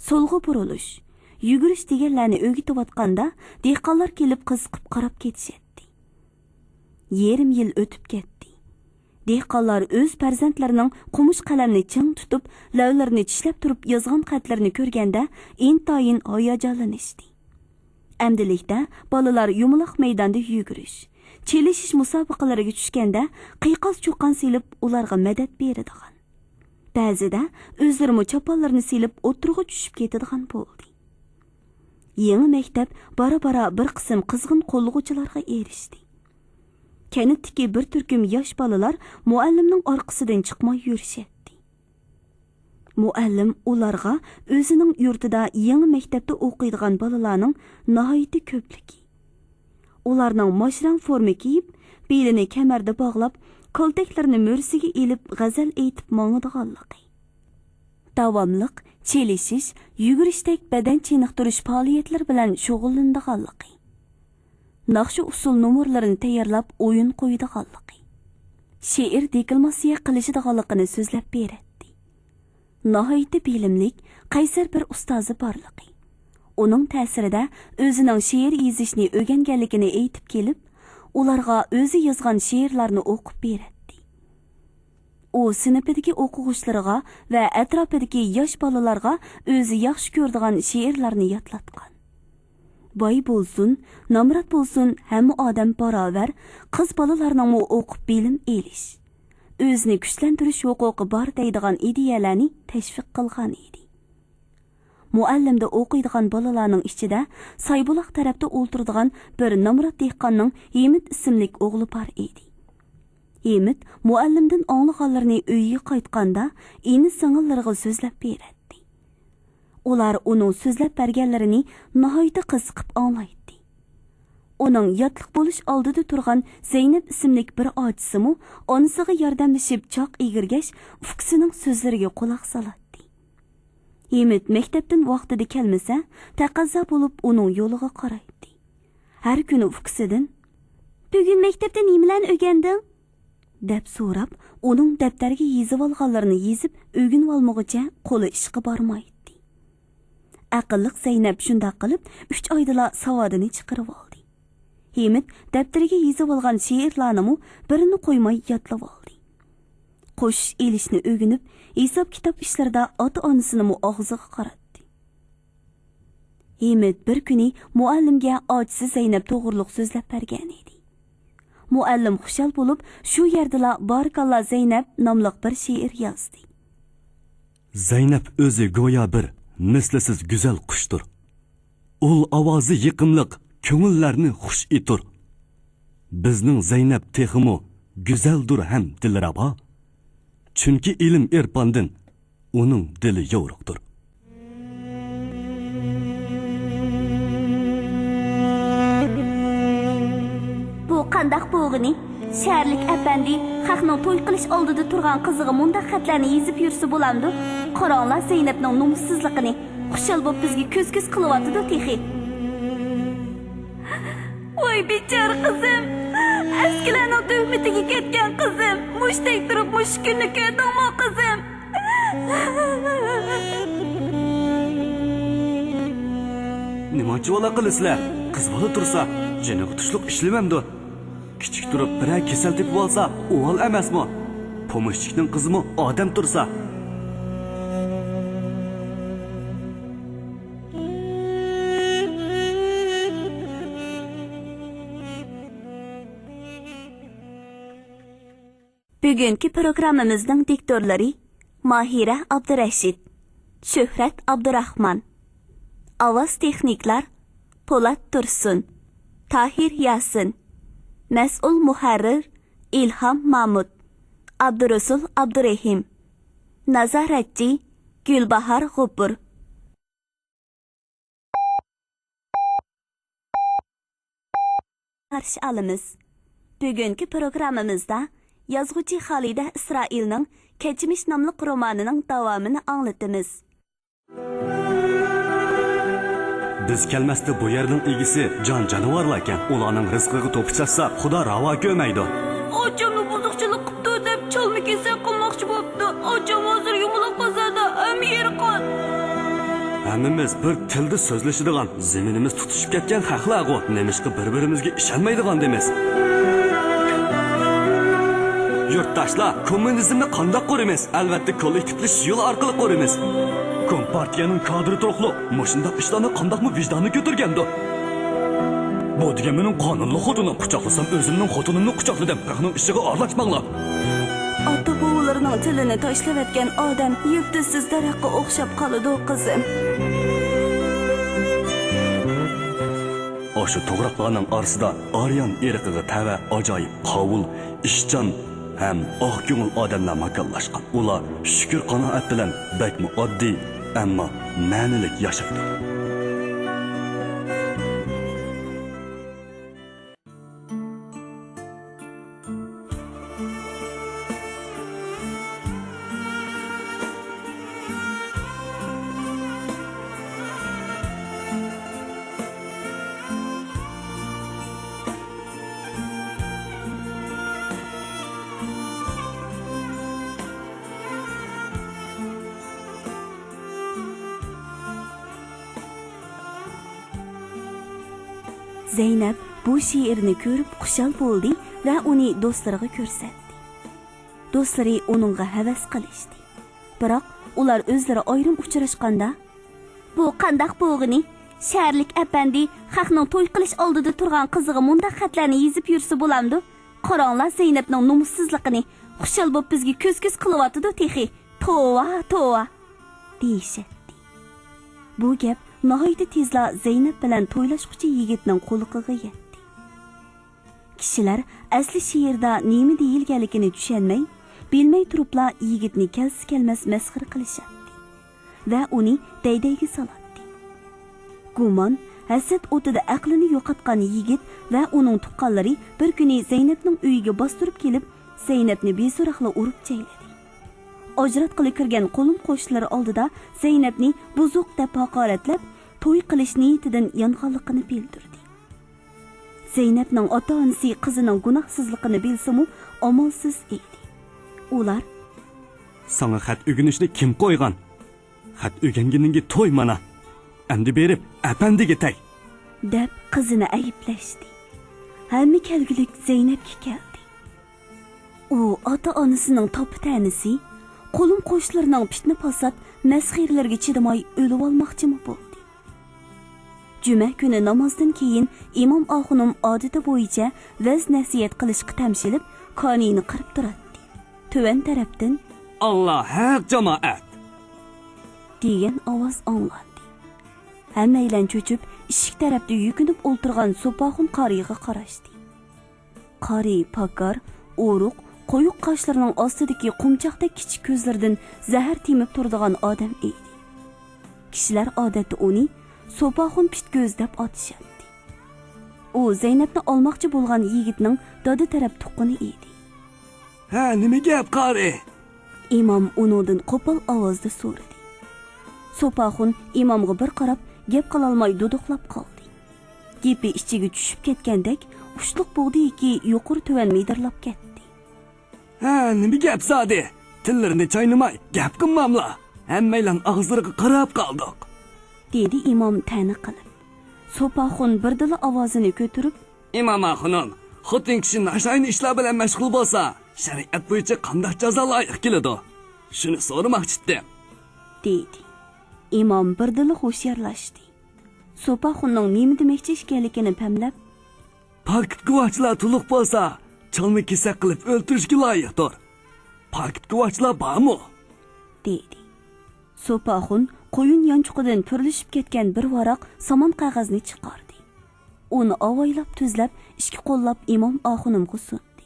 سولغا بۇرۇلۇش، يۈگۈرۈش دېگەنلەرنى ئۆگىتىۋاتقاندا، دېھقانلار كېلىپ قىزىقىپ قاراپ كېتىشەتتى. يېرىم يىل ئۆتۈپ كەتتى. دېھقانلار ئۆز پەرزەنتلىرىنىڭ قومۇش قەلەمنى چىڭ تۇتۇپ، لەۋلىرىنى چىشلەپ تۇرۇپ يازغان خەتلىرىنى كۆرگەندە، ئىنتايىن ھاياجانلىنىشتى. ئەمدىلىكتە بالىلار يۇمىلاق مەيداندا يۈگۈرۈش، چېلىشىش مۇسابىقىلىرىگە چۈشكەندە، قىيقاس-چۇقان سېلىپ ئۇلارغا مەدەت بېرىدىغان، بەزىدە ئۆزلىرىمۇ چاپانلىرىنى سېلىپ ئوتتۇرىغا چۈشۈپ كېتىدىغان بولدى. يېڭى مەكتەپ بارا-بارا بىر قىسىم قىزغىن قوللىغۇچىلارغا ئېرىشتى. كەنتتىكى بىر تۈركۈم ياش بالىلار مۇئەللىمنىڭ ئارقىسىدىن چىقماي يۈرۈشەتتى. مۇئەللىم ئۇلارغا ئۆزىنىڭ يۇرتىدا يېڭى مەكتەپتە ئوقۇيدىغان بالىلارنىڭ ناھايىتى كۆپلۈكى، ئۇلارنىڭ ماشرەڭ فورما كىيىپ، بېلىنى كەمەردە باغلاپ، كالتەكلىرىنى مۈرىسىگە ئېلىپ غەزەل ئېيتىپ ماڭىدىغانلىقى، داۋاملىق چېلىشىش، يۈگۈرۈشتەك بەدەن چېنىقتۇرۇش پائالىيەتلىرى بىلەن شۇغۇللىنىدىغانلىقى، ناخشا ئۇسسۇل نومۇرلىرىنى تەييارلاپ ئويۇن قويىدىغانلىقى، شېئىر دېكلاماتسىيە قىلىشىدىغانلىقىنى سۆزلەپ بېرەتتى. ناھايىتى بىلىملىك، قەيسەر بىر ئۇستازى بارلىقى، ئۇنىڭ تەسىرىدە ئۆزىنىڭ شېئىر يېزىشنى ئۆگەنگەنلىكىنى ئېيتىپ كېلىپ، ئۇلارغا ئۆزى يازغان شېئىرلارنى ئوقۇپ بېرەتتى. ئۇ سىنىپىدىكى ئوقۇغۇچىلىرىغا ۋە ئەتراپىدىكى ياش بالىلارغا ئۆزى ياخشى كۆرىدىغان شېئىرلارنى يادلاتقان. باي بولسۇن، نامرات بولسۇن، ھەممە ئادەم باراۋەر، قىز بالىلارنىڭمۇ ئوقۇپ بىلىم ئېلىش، ئۆزىنى كۈچلەندۈرۈش ھوقۇقى بار دەيدىغان ئىدىيەلەرنى تەشۋىق قىلغان ئىدى. مۇئەللىمدە ئوقۇيدىغان بالىلارنىڭ ئىچىدە سايبۇلاق تەرەپتە ئولتۇرىدىغان بىر نامرات دېھقاننىڭ ھېمىت ئىسىملىك ئوغلى بار ئىدى. ھېمىت مۇئەللىمدىن ئاڭلىغانلىرىنى ئۆيىگە قايتقاندا ئىنى-سىڭىللىرىغا سۆزلەپ بېرەتتى. ئۇلار ئۇنىڭ سۆزلەپ بەرگەنلىرىنى ناھايىتى قىزىقىپ ئاڭلايتتى. ئۇنىڭ ياتلىق بولۇش ئالدىدا تۇرغان زەينەپ ئىسىملىك بىر ئاچىسىمۇ ئانىسىغا ياردەملىشىپ چاق ئىگىرگەچ، ئۇكىسىنىڭ سۆزلىرىگە قۇلاق سالاتتى. ھېمىت مەكتەپتىن ۋاقتىدا كەلمىسە، تەقەززا بولۇپ ئۇنىڭ يولىغا قارايتتى. ھەر كۈنى ئۇكىسىدىن، «بۈگۈن مەكتەپتە نېمىلەرنى ئۆگەندىڭ؟» دەپ سوراپ، ئۇنىڭ دەپتەرگە يېزىۋالغانلىرىنى يېزىپ ئۆگىنىۋالمىغۇچە قولى ئىشقا بارمايتتى. ئەقىللىق زەينەپ شۇنداق قىلىپ ئۈچ ئايدىلا ساۋادىنى چىقىرىۋالدى. ھېمىت دەپتىرىگە يېزىۋالغان شېئىرلارنىمۇ بىرىنى قويماي يادلىۋالدى. قوشۇش ئېلىشنى ئۆگىنىپ، ھېساب-كىتاب ئىشلىرىدا ئاتا-ئانىسىنىمۇ ئاغزىغا قاراتتى. ھېمىت بىر كۈنى مۇئەللىمگە ئاچىسى زەينەپ توغرۇلۇق سۆزلەپ بەرگەن ئىدى. مۇئەللىم خۇشال بولۇپ، شۇ يەردىلا «بارىكاللا زەينەپ» ناملىق بىر شېئىر يازدى. زەينەپ ئۆزى گويا بىر مىسلىسىز گۈزەل قۇشتۇر. ئۇل ئاۋازى يېقىملىق، كۆڭۈللەرنى خۇش ئېتۇر. بىزنىڭ زەينەپ تېخىمۇ گۈزەلدۇر ھەم دىلرەۋا. چۈنكى ئىلىم-ئېرپاندىن ئۇنىڭ دىلى يورۇقتۇر. بۇ قانداق بولغىنى؟ شەھەرلىك ئەپەندى خەقنىڭ توي قىلىش ئالدىدا تۇرغان قىزىغا مۇنداق خەتلەرنى يېزىپ يۈرسە بولامدۇ؟ قاراڭلار زەينەپنىڭ نومۇسسىزلىقىنى، خۇشال بوپ بىزگە كۆز-كۆز قىلىۋاتىدۇ تېخى. ۋاي بىچارە قىزىم، ئەسكىلەرنىڭ تۆھمىتىگە كەتكەن قىزىم، مۇشتەك تۇرۇپ مۇشۇ كۈننى كۆردۈڭمۇ قىزىم؟ نېمانچە بالا قىلىسىلەر؟ قىز بالا تۇرسا، جېنىغا تۇشلۇق ئىشلىمەمدۇ؟ كىچىك تۇرۇپ بىرەر كېسەل تېپىۋالسا، ئۇۋال ئەمەسمۇ؟ پومېشچىكنىڭ قىزىمۇ ئادەم تۇرسا. بۈگۈنكى پروگراممىمىزنىڭ دىكتورلىرى ماھىرە ئابدۇرەشىت، شۆھرەت ئابدۇراخمان. ئاۋاز تېخنىكلار پولات تۇرسۇن، تاھىر ياسىن. مەسئۇل مۇھەررىر ئىلھام مامۇت، ئابدۇرۇسۇل ئابدۇرېھىم. نازارەتچى گۈلباھار غوپۇر. قارشى ئالىمىز. بۈگۈنكى پروگراممىمىزدا يازغۇچى خالىدە ئىسرائىلنىڭ كەچمىش ناملىق رومانىنىڭ داۋامىنى ئاڭلىتىمىز. بىز كەلمەستە بۇ يەرنىڭ ئىگىسى جان-جانىۋارلاركەن. ئۇلارنىڭ رىزقىغا توپا چاچساق، خۇدا راۋا كۆرمەيدۇ. ئاچاممۇ بۇزۇقچىلىق قىپتۇ دەپ چالما كېسەك قىلماقچى بوپتۇ. ئاچام ھازىر يۇمىلاق بازاردا، ھەممە يېرى قان. ھەممىمىز بىر تىلدا سۆزلىشىدىغان، زېمىنىمىز تۇتىشىپ كەتكەن خەقلەرغۇ، نېمىشقا بىر-بىرىمىزگە ئىشەنمەيدىغاندىمىز؟ يۇرتداشلار، كوممۇنىزمنى قانداق قۇرىمىز؟ ئەلۋەتتە، كوللېكتىپلىشىش يولى ئارقىلىق قۇرىمىز. كومپارتىيەنىڭ كادىرى تۇرۇقلۇق مۇشۇنداق ئىشلارنى قانداقمۇ ۋىجدانى كۆتۈرگەندۇ؟ بۇ دېگەن مېنىڭ قانۇنلۇق خوتۇنۇم. قۇچاقلىسام ئۆزۈمنىڭ خوتۇنۇمنى قۇچاقلىدىم. خەقنىڭ ئىشىغا ئارىلاشماڭلار. ئاتا-بوۋىلىرىنىڭ تىلىنى تاشلىۋەتكەن ئادەم يىلتىزسىز دەرەخكە ئوخشاپ قالىدۇ، قىزىم. ئاشۇ توغراقلارنىڭ ئارىسىدا ئاريان ئىرقىغا تەۋە ئاجايىپ قاۋۇل، ئىشچان، ھەم ئاق كۆڭۈل ئادەملەر ماكانلاشقان. ئۇلار شۈكۈر قانائەت بىلەن بەكمۇ ئاددىي، ئەمما مەنىلىك ياشايدۇ. زەينەپ بۇ شېئىرنى كۆرۈپ خۇشال بولدى ۋە ئۇنى دوستلىرىغا كۆرسەتتى. دوستلىرى ئۇنىڭغا ھەۋەس قىلىشتى. بىراق ئۇلار ئۆزلىرى ئايرىم ئۇچراشقاندا، «بۇ قانداق بولغىنى؟ شەھەرلىك ئەپەندى خەقنىڭ توي قىلىش ئالدىدا تۇرغان قىزىغا مۇنداق خەتلەرنى يېزىپ يۈرسە بولامدۇ؟ قاراڭلار، زەينەپنىڭ نومۇسسىزلىقىنى، خۇشال بوپ بىزگە كۆز-كۆز قىلىۋاتىدۇ تېخى. توۋا، توۋا!» دېيىشەتتى. بۇ گەپ ناھايىتى تېزلا زەينەپ بىلەن تويلاشقۇچى يىگىتنىڭ قۇلىقىغا يەتتى. كىشىلەر ئەسلى شېئىردا نېمە دېيىلگەنلىكىنى چۈشەنمەي، بىلمەي تۇرۇپلا يىگىتنى كەلسە كەلمەس مەسخىرە قىلىشاتتى ۋە ئۇنى دەيدەيگە سالاتتى. گۇمان، ھەسەت ئوتىدا ئەقلىنى يوقاتقان يىگىت ۋە ئۇنىڭ تۇغقانلىرى بىر كۈنى زەينەپنىڭ ئۆيىگە باستۇرۇپ كېلىپ، زەينەپنى بىسوراقلا ئۇرۇپ چەيلىدى. ئاجراتقىلى كىرگەن قولۇم قوشنىلىرى ئالدىدا زەينەپنى بۇزۇق دەپ ھاقارەتلەپ، توي قىلىش نىيىتىدىن يانغانلىقىنى بىلدۈردى. زەينەپنىڭ ئاتا-ئانىسى قىزىنىڭ گۇناھسىزلىقىنى بىلسىمۇ، ئامالسىز ئىدى. ئۇلار، «ساڭا خەت ئۆگىنىشنى كىم قويغان؟ خەت ئۆگەنگىنىڭگە توي مانا. ئەمدى بېرىپ ئەپەندىگە تەگ!» دەپ قىزىنى ئەيىبلەشتى. ھەممە كەلگۈلۈك زەينەپكە كەلدى. ئۇ ئاتا-ئانىسىنىڭ تاپا-تەنىسى، قولۇم-قوشنىلىرىنىڭ پىتنە-پاسات، مەسخىرىلىرىگە چىدىماي ئۆلۈۋالماقچىمۇ بولدى. جۈمە كۈنى نامازدىن كېيىن ئىمام ئاخۇنۇم ئادىتى بويىچە ۋەز-نەسىھەت قىلىشقا تەمشىلىپ، كانىينى قىرىپ تۇراتتى. تۆۋەن تەرەپتىن، «ئاللا ھەق، جامائەت!» دېگەن ئاۋاز ئاڭلاندى. ھەممەيلەن چۆچۈپ، ئىشىك تەرەپتە يۈكۈنۈپ ئولتۇرغان سوپاخۇن قارىيغا قاراشتى. قارىي پاكار، ئورۇق، قويۇق قاشلىرىنىڭ ئاستىدىكى قۇمچاقتەك كىچىك كۆزلىرىدىن زەھەر تېمىپ تۇرىدىغان ئادەم ئىدى. كىشىلەر ئادەتتە ئۇنى سوپاخۇن پىتكۆز دەپ ئاتىشاتتى. ئۇ زەينەپنى ئالماقچى بولغان يىگىتنىڭ دادا تەرەپ تۇغقىنى ئىدى. «ھە، نېمە گەپ، قارىي؟» ئىمام ئۇنىڭدىن قوپال ئاۋازدا سورىدى. سوپاخۇن ئىمامغا بىر قاراپ، گەپ قىلالماي دۇدۇقلاپ قالدى. گېپى ئىچىگە چۈشۈپ كەتكەندەك، ئۇچلۇق بوغدىيىكى يۇقىرى-تۆۋەن مىدىرلاپ كەتتى. «ھە، نېمە گەپ زادى؟ تىللىرىنى چاينىماي گەپ قىلماملا! ھەممەيلەن ئاغزىلىرىغا قاراپ قالدۇق!» دېدى ئىمام تەنە قىلىپ. سوپاخۇن بىردىنلا ئاۋازىنى كۆتۈرۈپ، «ئىمام ئاخۇنۇم، خوتۇن كىشى ناشايان ئىشلار بىلەن مەشغۇل بولسا، شەرىئەت بويىچە قانداق جازا لايىق كېلىدۇ؟ شۇنى سورىماقچى ئىدىم.» دېدى. ئىمام بىردىنلا ھوشيارلاشتى. سوپاخۇننىڭ نېمە دېمەكچى ئىكەنلىكىنى پەملەپ، «پاكىت گۇۋاھچىلار تولۇق بولسا، چالما-كېسەك قىلىپ ئۆلتۈرۈشكە لايىقتۇر. پاكىت گۇۋاھچىلار بارمۇ؟» دېدى. سوپاخۇن قويۇن يانچۇقىدىن پۈرلىشىپ كەتكەن بىر ۋاراق سامان قەغەزنى چىقاردى. ئۇنى ئاۋايلاپ تۈزلەپ، ئىككى قوللاپ ئىمام ئاخۇنۇمغا سۇندى.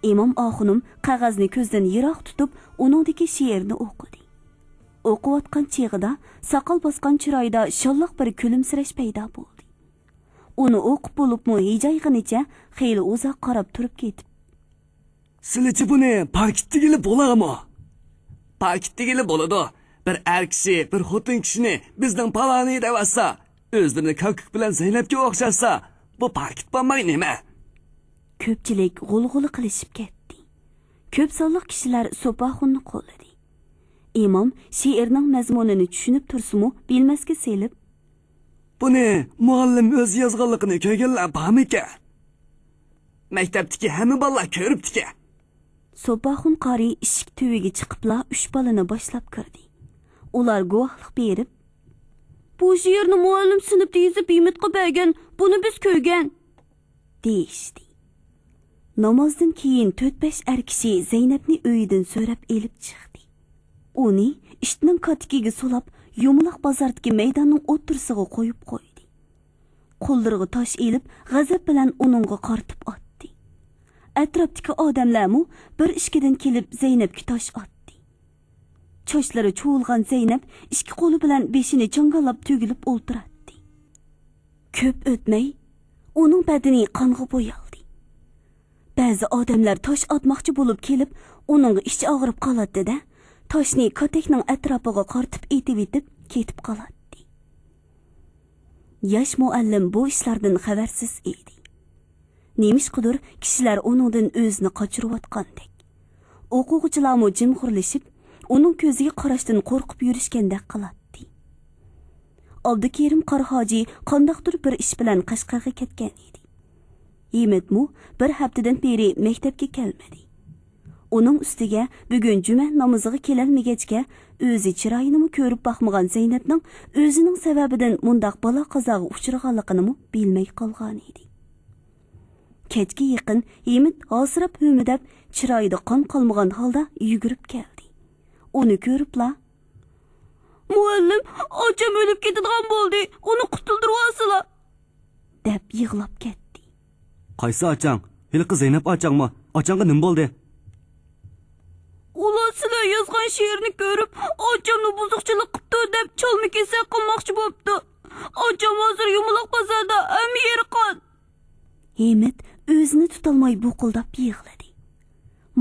ئىمام ئاخۇنۇم قەغەزنى كۆزدىن يىراق تۇتۇپ، ئۇنىڭدىكى شېئىرنى ئوقۇدى. ئوقۇۋاتقان چېغىدا ساقال باسقان چىرايىدا شاللاق بىر كۈلۈمسىرەش پەيدا بولدى. ئۇنى ئوقۇپ بولۇپمۇ ھىجايغىنىچە خېلى ئۇزاق قاراپ تۇرۇپ كېتىپ، «سىلىچە بۇنى پاكىت دېگىلى بولامۇ؟» «پاكىت دېگىلى بولىدۇ. بىر ئەر كىشى بىر خوتۇن كىشىنى بىزنىڭ پالانى دەۋاتسا، ئۆزلىرىنى كاككۇك بىلەن زەينەپكە ئوخشاتسا، بۇ پاكىت بولماي نېمە؟» كۆپچىلىك غۇلغۇلا قىلىشىپ كەتتى. كۆپ سانلىق كىشىلەر سوپاخۇننى قوللىدى. ئىمام شېئىرنىڭ مەزمۇنىنى چۈشىنىپ تۇرسىمۇ، بىلمەسكە سېلىپ، «بۇنى مۇئەللىم ئۆزى يازغانلىقىنى كۆرگەنلەر بارمىكەن؟ مەكتەپتىكى ھەممە بالىلار كۆرۈپتىكەن.» سوپاخۇن قارى ئىشىك تۈۋىگە چىقىپلا ئۈچ بالىنى باشلاپ كىردى. ئۇلار گۇۋاھلىق بېرىپ، «بۇ شېئىرنى مۇئەللىم سىنىپتا يېزىپ ھىمىتقا بەرگەن، بۇنى بىز كۆرگەن.» دېيىشتى. نامازدىن كېيىن تۆت-بەش ئەر كىشى زەينەپنى ئۆيىدىن سۆرەپ ئېلىپ چىقتى. ئۇنى ئىتنىڭ كاتىكىگە سولاپ، يۇمىلاق بازاردىكى مەيداننىڭ ئوتتۇرىسىغا قويۇپ قويدى. قوللىرىغا تاش ئېلىپ، غەزەپ بىلەن ئۇنىڭغا قارىتىپ ئاتتى. ئەتراپتىكى ئادەملەرمۇ بىر ئىشىكىدىن كېلىپ زەينەپكە تاش ئاتتى. چاچلىرى چۇۋۇلغان زەينەپ ئىككى قولى بىلەن بېشىنى چاڭگاللاپ تۈگۈلۈپ ئولتۇراتتى. كۆپ ئۆتمەي، ئۇنىڭ بەدىنى قانغا بويالدى. بەزى ئادەملەر تاش ئاتماقچى بولۇپ كېلىپ، ئۇنىڭغا ئىچى ئاغرىپ قالاتتى-دە، تاشنى كاتەكنىڭ ئەتراپىغا قارىتىپ ئېتىۋېتىپ كېتىپ قالاتتى. ياش مۇئەللىم بۇ ئىشلاردىن خەۋەرسىز ئىدى. نېمىشقىدۇر كىشىلەر ئۇنىڭدىن ئۆزىنى قاچۇرۇۋاتقاندەك. ئوقۇغۇچىلارمۇ جىمخورلىشىپ، ئۇنىڭ كۆزىگە قاراشتىن قورقۇپ يۈرۈشكەندەك قىلاتتى. ئابدۇكېرىم قارا ھاجى قانداقتۇر بىر ئىش بىلەن قەشقەرگە كەتكەن ئىدى. ھىمىتمۇ بىر ھەپتىدىن بېرى مەكتەپكە كەلمىدى. ئۇنىڭ ئۈستىگە بۈگۈن جۈمە نامىزىغا كېلەلمىگەچكە، ئۆزى چىرايىنىمۇ كۆرۈپ باقمىغان زەينەپنىڭ ئۆزىنىڭ سەۋەبىدىن مۇنداق بالا-قازاغا ئۇچرىغانلىقىنىمۇ بىلمەي قالغانىدى. كەچكە يېقىن ھىمىت ھاسىراپ-ھۆمۈدەپ، چىرايىدا قان قالمىغان ھالدا يۈگۈرۈپ كەلدى. ئۇنى كۆرۈپلا، «مۇئەللىم، ئاچام ئۆلۈپ كېتىدىغان بولدى، ئۇنى قۇتۇلدۇرۇۋالسىلا!» دەپ يىغلاپ كەتتى. «قايسى ئاچاڭ؟ ھېلىقى زەينەپ ئاچاڭمۇ؟ ئاچاڭغا نېمە بولدى؟» «ئۇلار سىلەر يازغان شېئىرنى كۆرۈپ، ئاچامنى بۇزۇقچىلىق قىپتۇ دەپ چالما-كېسەك قىلماقچى بوپتۇ. ئاچام ھازىر يۇمىلاق بازاردا، ھەممە يېرى قان.» ھىمىت ئۆزىنى تۇتالماي بۇقۇلداپ يىغلىدى.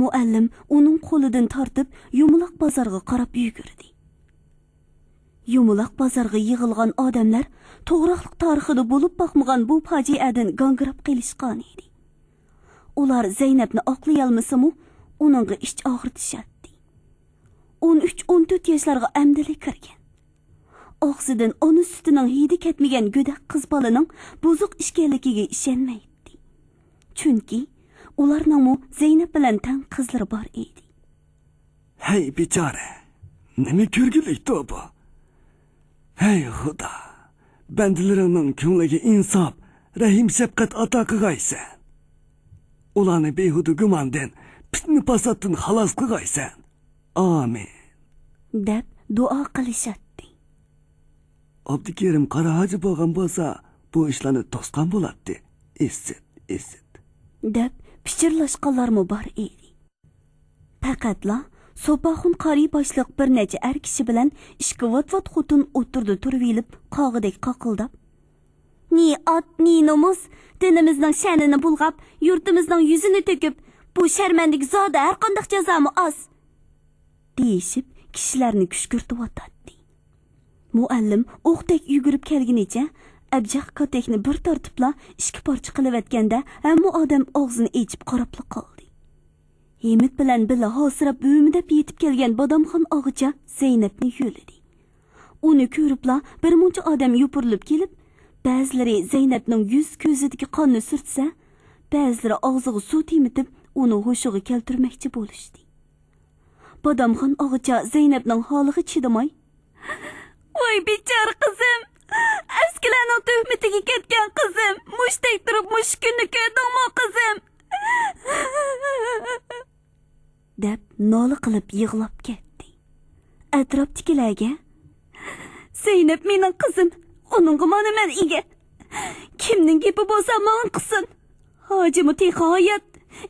مۇئەللىم ئۇنىڭ قولىدىن تارتىپ، يۇمىلاق بازارغا قاراپ يۈگۈردى. يۇمىلاق بازارغا يىغىلغان ئادەملەر توغراقلىق تارىخىدا بولۇپ باقمىغان بۇ پاجىئەدىن گاڭگىراپ قېلىشقانىدى. ئۇلار زەينەپنى ئاقلىيالمىسىمۇ، ئۇنىڭغا ئىچ ئاغرىتىشاتتى. ئون ئۈچ، ئون تۆت ياشلارغا ئەمدىلا كىرگەن، ئاغزىدىن ئانا سۈتىنىڭ ھىدى كەتمىگەن گۆدەك قىز بالىنىڭ بۇزۇق ئىكەنلىكىگە ئىشەنمەيتتى. چۈنكى ئۇلارنىڭمۇ زەينەپ بىلەن تەڭ قىزلىرى بار ئىدى. ھەي بىچارە، نېمە كۆرگۈلۈكتۇ بۇ؟ ھەي خۇدا، بەندىلىرىڭنىڭ كۆڭلىگە ئىنساپ، رەھىم-شەپقەت ئاتا قىلغايسەن. ئۇلارنى بىھۇدە گۇماندىن، پىتنە-پاساتتىن خالاس قىلغايسەن. ئامىن. دەپ دۇئا قىلىشاتتى. ئابدۇكېرىم قارا ھاجى بولغان بولسا، بۇ ئىشلارنى توسقان بولاتتى. ئىسىت، ئىسىت. دەپ پىچىرلاشقانلارمۇ بار ئىدى. پەقەتلا سوپاخۇن قارى باشلىق بىر نەچچە ئەر كىشى بىلەن ئىككى ۋات-ۋات خوتۇن ئوتتۇرىدا تۇرۇۋېلىپ، قاغىدەك قاقىلداپ، «نى ئات، نى نومۇس! دىنىمىزنىڭ شەنىنى بۇلغاپ، يۇرتىمىزنىڭ يۈزىنى تۆكۈپ، بۇ شەرمەندىگە زادى ھەرقانداق جازامۇ ئاز!» دېيىشىپ، كىشىلەرنى كۈشكۈرتۈۋاتاتتى. مۇئەللىم ئوقتەك يۈگۈرۈپ كەلگىنىچە، ئەبجەق كاتەكنى بىر تارتىپلا ئىككى پارچە قىلىۋەتكەندە، ھەممە ئادەم ئاغزىنى ئېچىپ قاراپلا قالدى. ھىمىت بىلەن بىللە ھاسىراپ ھۆمۈدەپ يېتىپ كەلگەن بادامخان ئاغىچا زەينەپنى يۆلىدى. ئۇنى كۆرۈپلا بىر مۇنچە ئادەم يوپۇرۇلۇپ كېلىپ، بەزىلىرى زەينەپنىڭ يۈز كۆزىدىكى قاننى سۈرتسە، بەزىلىرى ئاغزىغا سۇ تېمىتىپ، ئۇنى ھوشىغا كەلتۈرمەكچى بولۇشتى. بادامخان ئاغىچا زەينەپنىڭ ھالىغا چىدىماي، «ۋاي بىچارە قىزىم! ئەسكىلەرنىڭ تۆھمىتىگە كەتكەن قىزىم! مۇشتەك تۇرۇپ مۇشۇ كۈننى كۆردۈڭمۇ قىزىم؟» دەپ نالە قىلىپ يىغلاپ كەتتى. ئەتراپتىكىلەرگە، «زەينەپ مېنىڭ قىزىم، ئۇنىڭغا مانا مەن ئىگە. كىمنىڭ گېپى بولسا ماڭا قىلسۇن. ھاجىمۇ تېخى ھايات،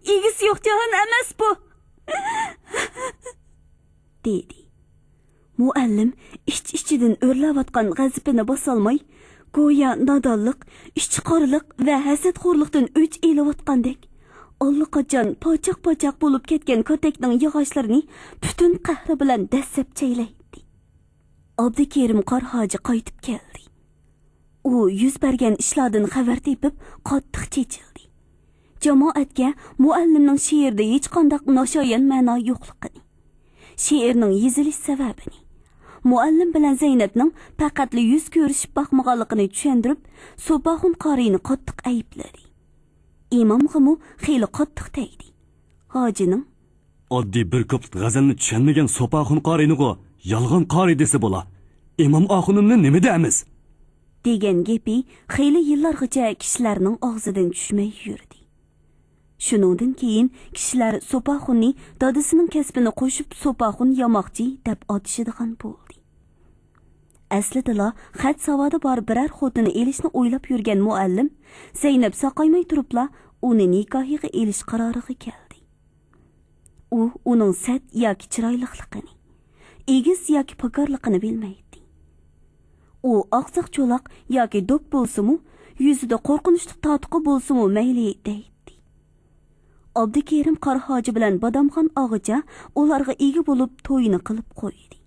ئىگىسى يوق جاھان ئەمەس بۇ.» دېدى. مۇئەللىم ئىچ-ئىچىدىن ئۆرلەۋاتقان غەزىپىنى باسالماي، گويا نادانلىق، ئىچقارلىق ۋە ھەسەتخورلۇقتىن ئۆچ ئېلىۋاتقاندەك، ئاللىقاچان پاچاق-پاچاق بولۇپ كەتكەن كاتەكنىڭ ياغاچلىرىنى پۈتۈن قەھرى بىلەن دەسسەپ چەيلەيتتى. ئابدۇكېرىم قارا ھاجى قايتىپ كەلدى. ئۇ يۈز بەرگەن ئىشلاردىن خەۋەر تېپىپ، قاتتىق چېچىلدى. جامائەتكە مۇئەللىمنىڭ شېئىرىدە ھېچقانداق ناشايان مەنا يوقلۇقىنى، شېئىرنىڭ يېزىلىش سەۋەبىنى، مۇئەللىم بىلەن زەينەپنىڭ پەقەتلا يۈز كۆرۈشۈپ باقمىغانلىقىنى چۈشەندۈرۈپ، سوپاخۇن قارىينى قاتتىق ئەيىبلىدى. ئىمامغىمۇ خېلى قاتتىق تەگدى. ھاجىنىڭ، «ئاددىي بىر كۇپلېت غەزەلنى چۈشەنمىگەن سوپاخۇن قارىينىغۇ يالغان قارىي دېسە بولا. ئىمام ئاخۇنۇمنى نېمە دەيمىز؟» دېگەن گېپى خېلى يىللارغىچە كىشىلەرنىڭ ئاغزىدىن چۈشمەي يۈردى. شۇنىڭدىن كېيىن كىشىلەر سوپاخۇننى دادىسىنىڭ كەسپىنى قوشۇپ سوپاخۇن ياماقچى دەپ ئاتىشىدىغان بولدى. ئەسلىدىلا خەت ساۋادى بار بىرەر خوتۇننى ئېلىشنى ئويلاپ يۈرگەن مۇئەللىم زەينەپ ساقايماي تۇرۇپلا ئۇنى نىكاھىغا ئېلىش قارارىغا كەلدى. ئۇ ئۇنىڭ سەت ياكى چىرايلىقلىقىنى، ئېگىز ياكى پاكارلىقىنى بىلمەيتتى. ئۇ ئاقساق چولاق ياكى دوپ بولسىمۇ، يۈزىدە قورقۇنچلۇق تاتۇقى بولسىمۇ مەيلى دەيتتى. ئابدۇكېرىم قارا ھاجى بىلەن بادامخان ئاغىچە ئۇلارغا ئىگە بولۇپ تويىنى قىلىپ قويدى.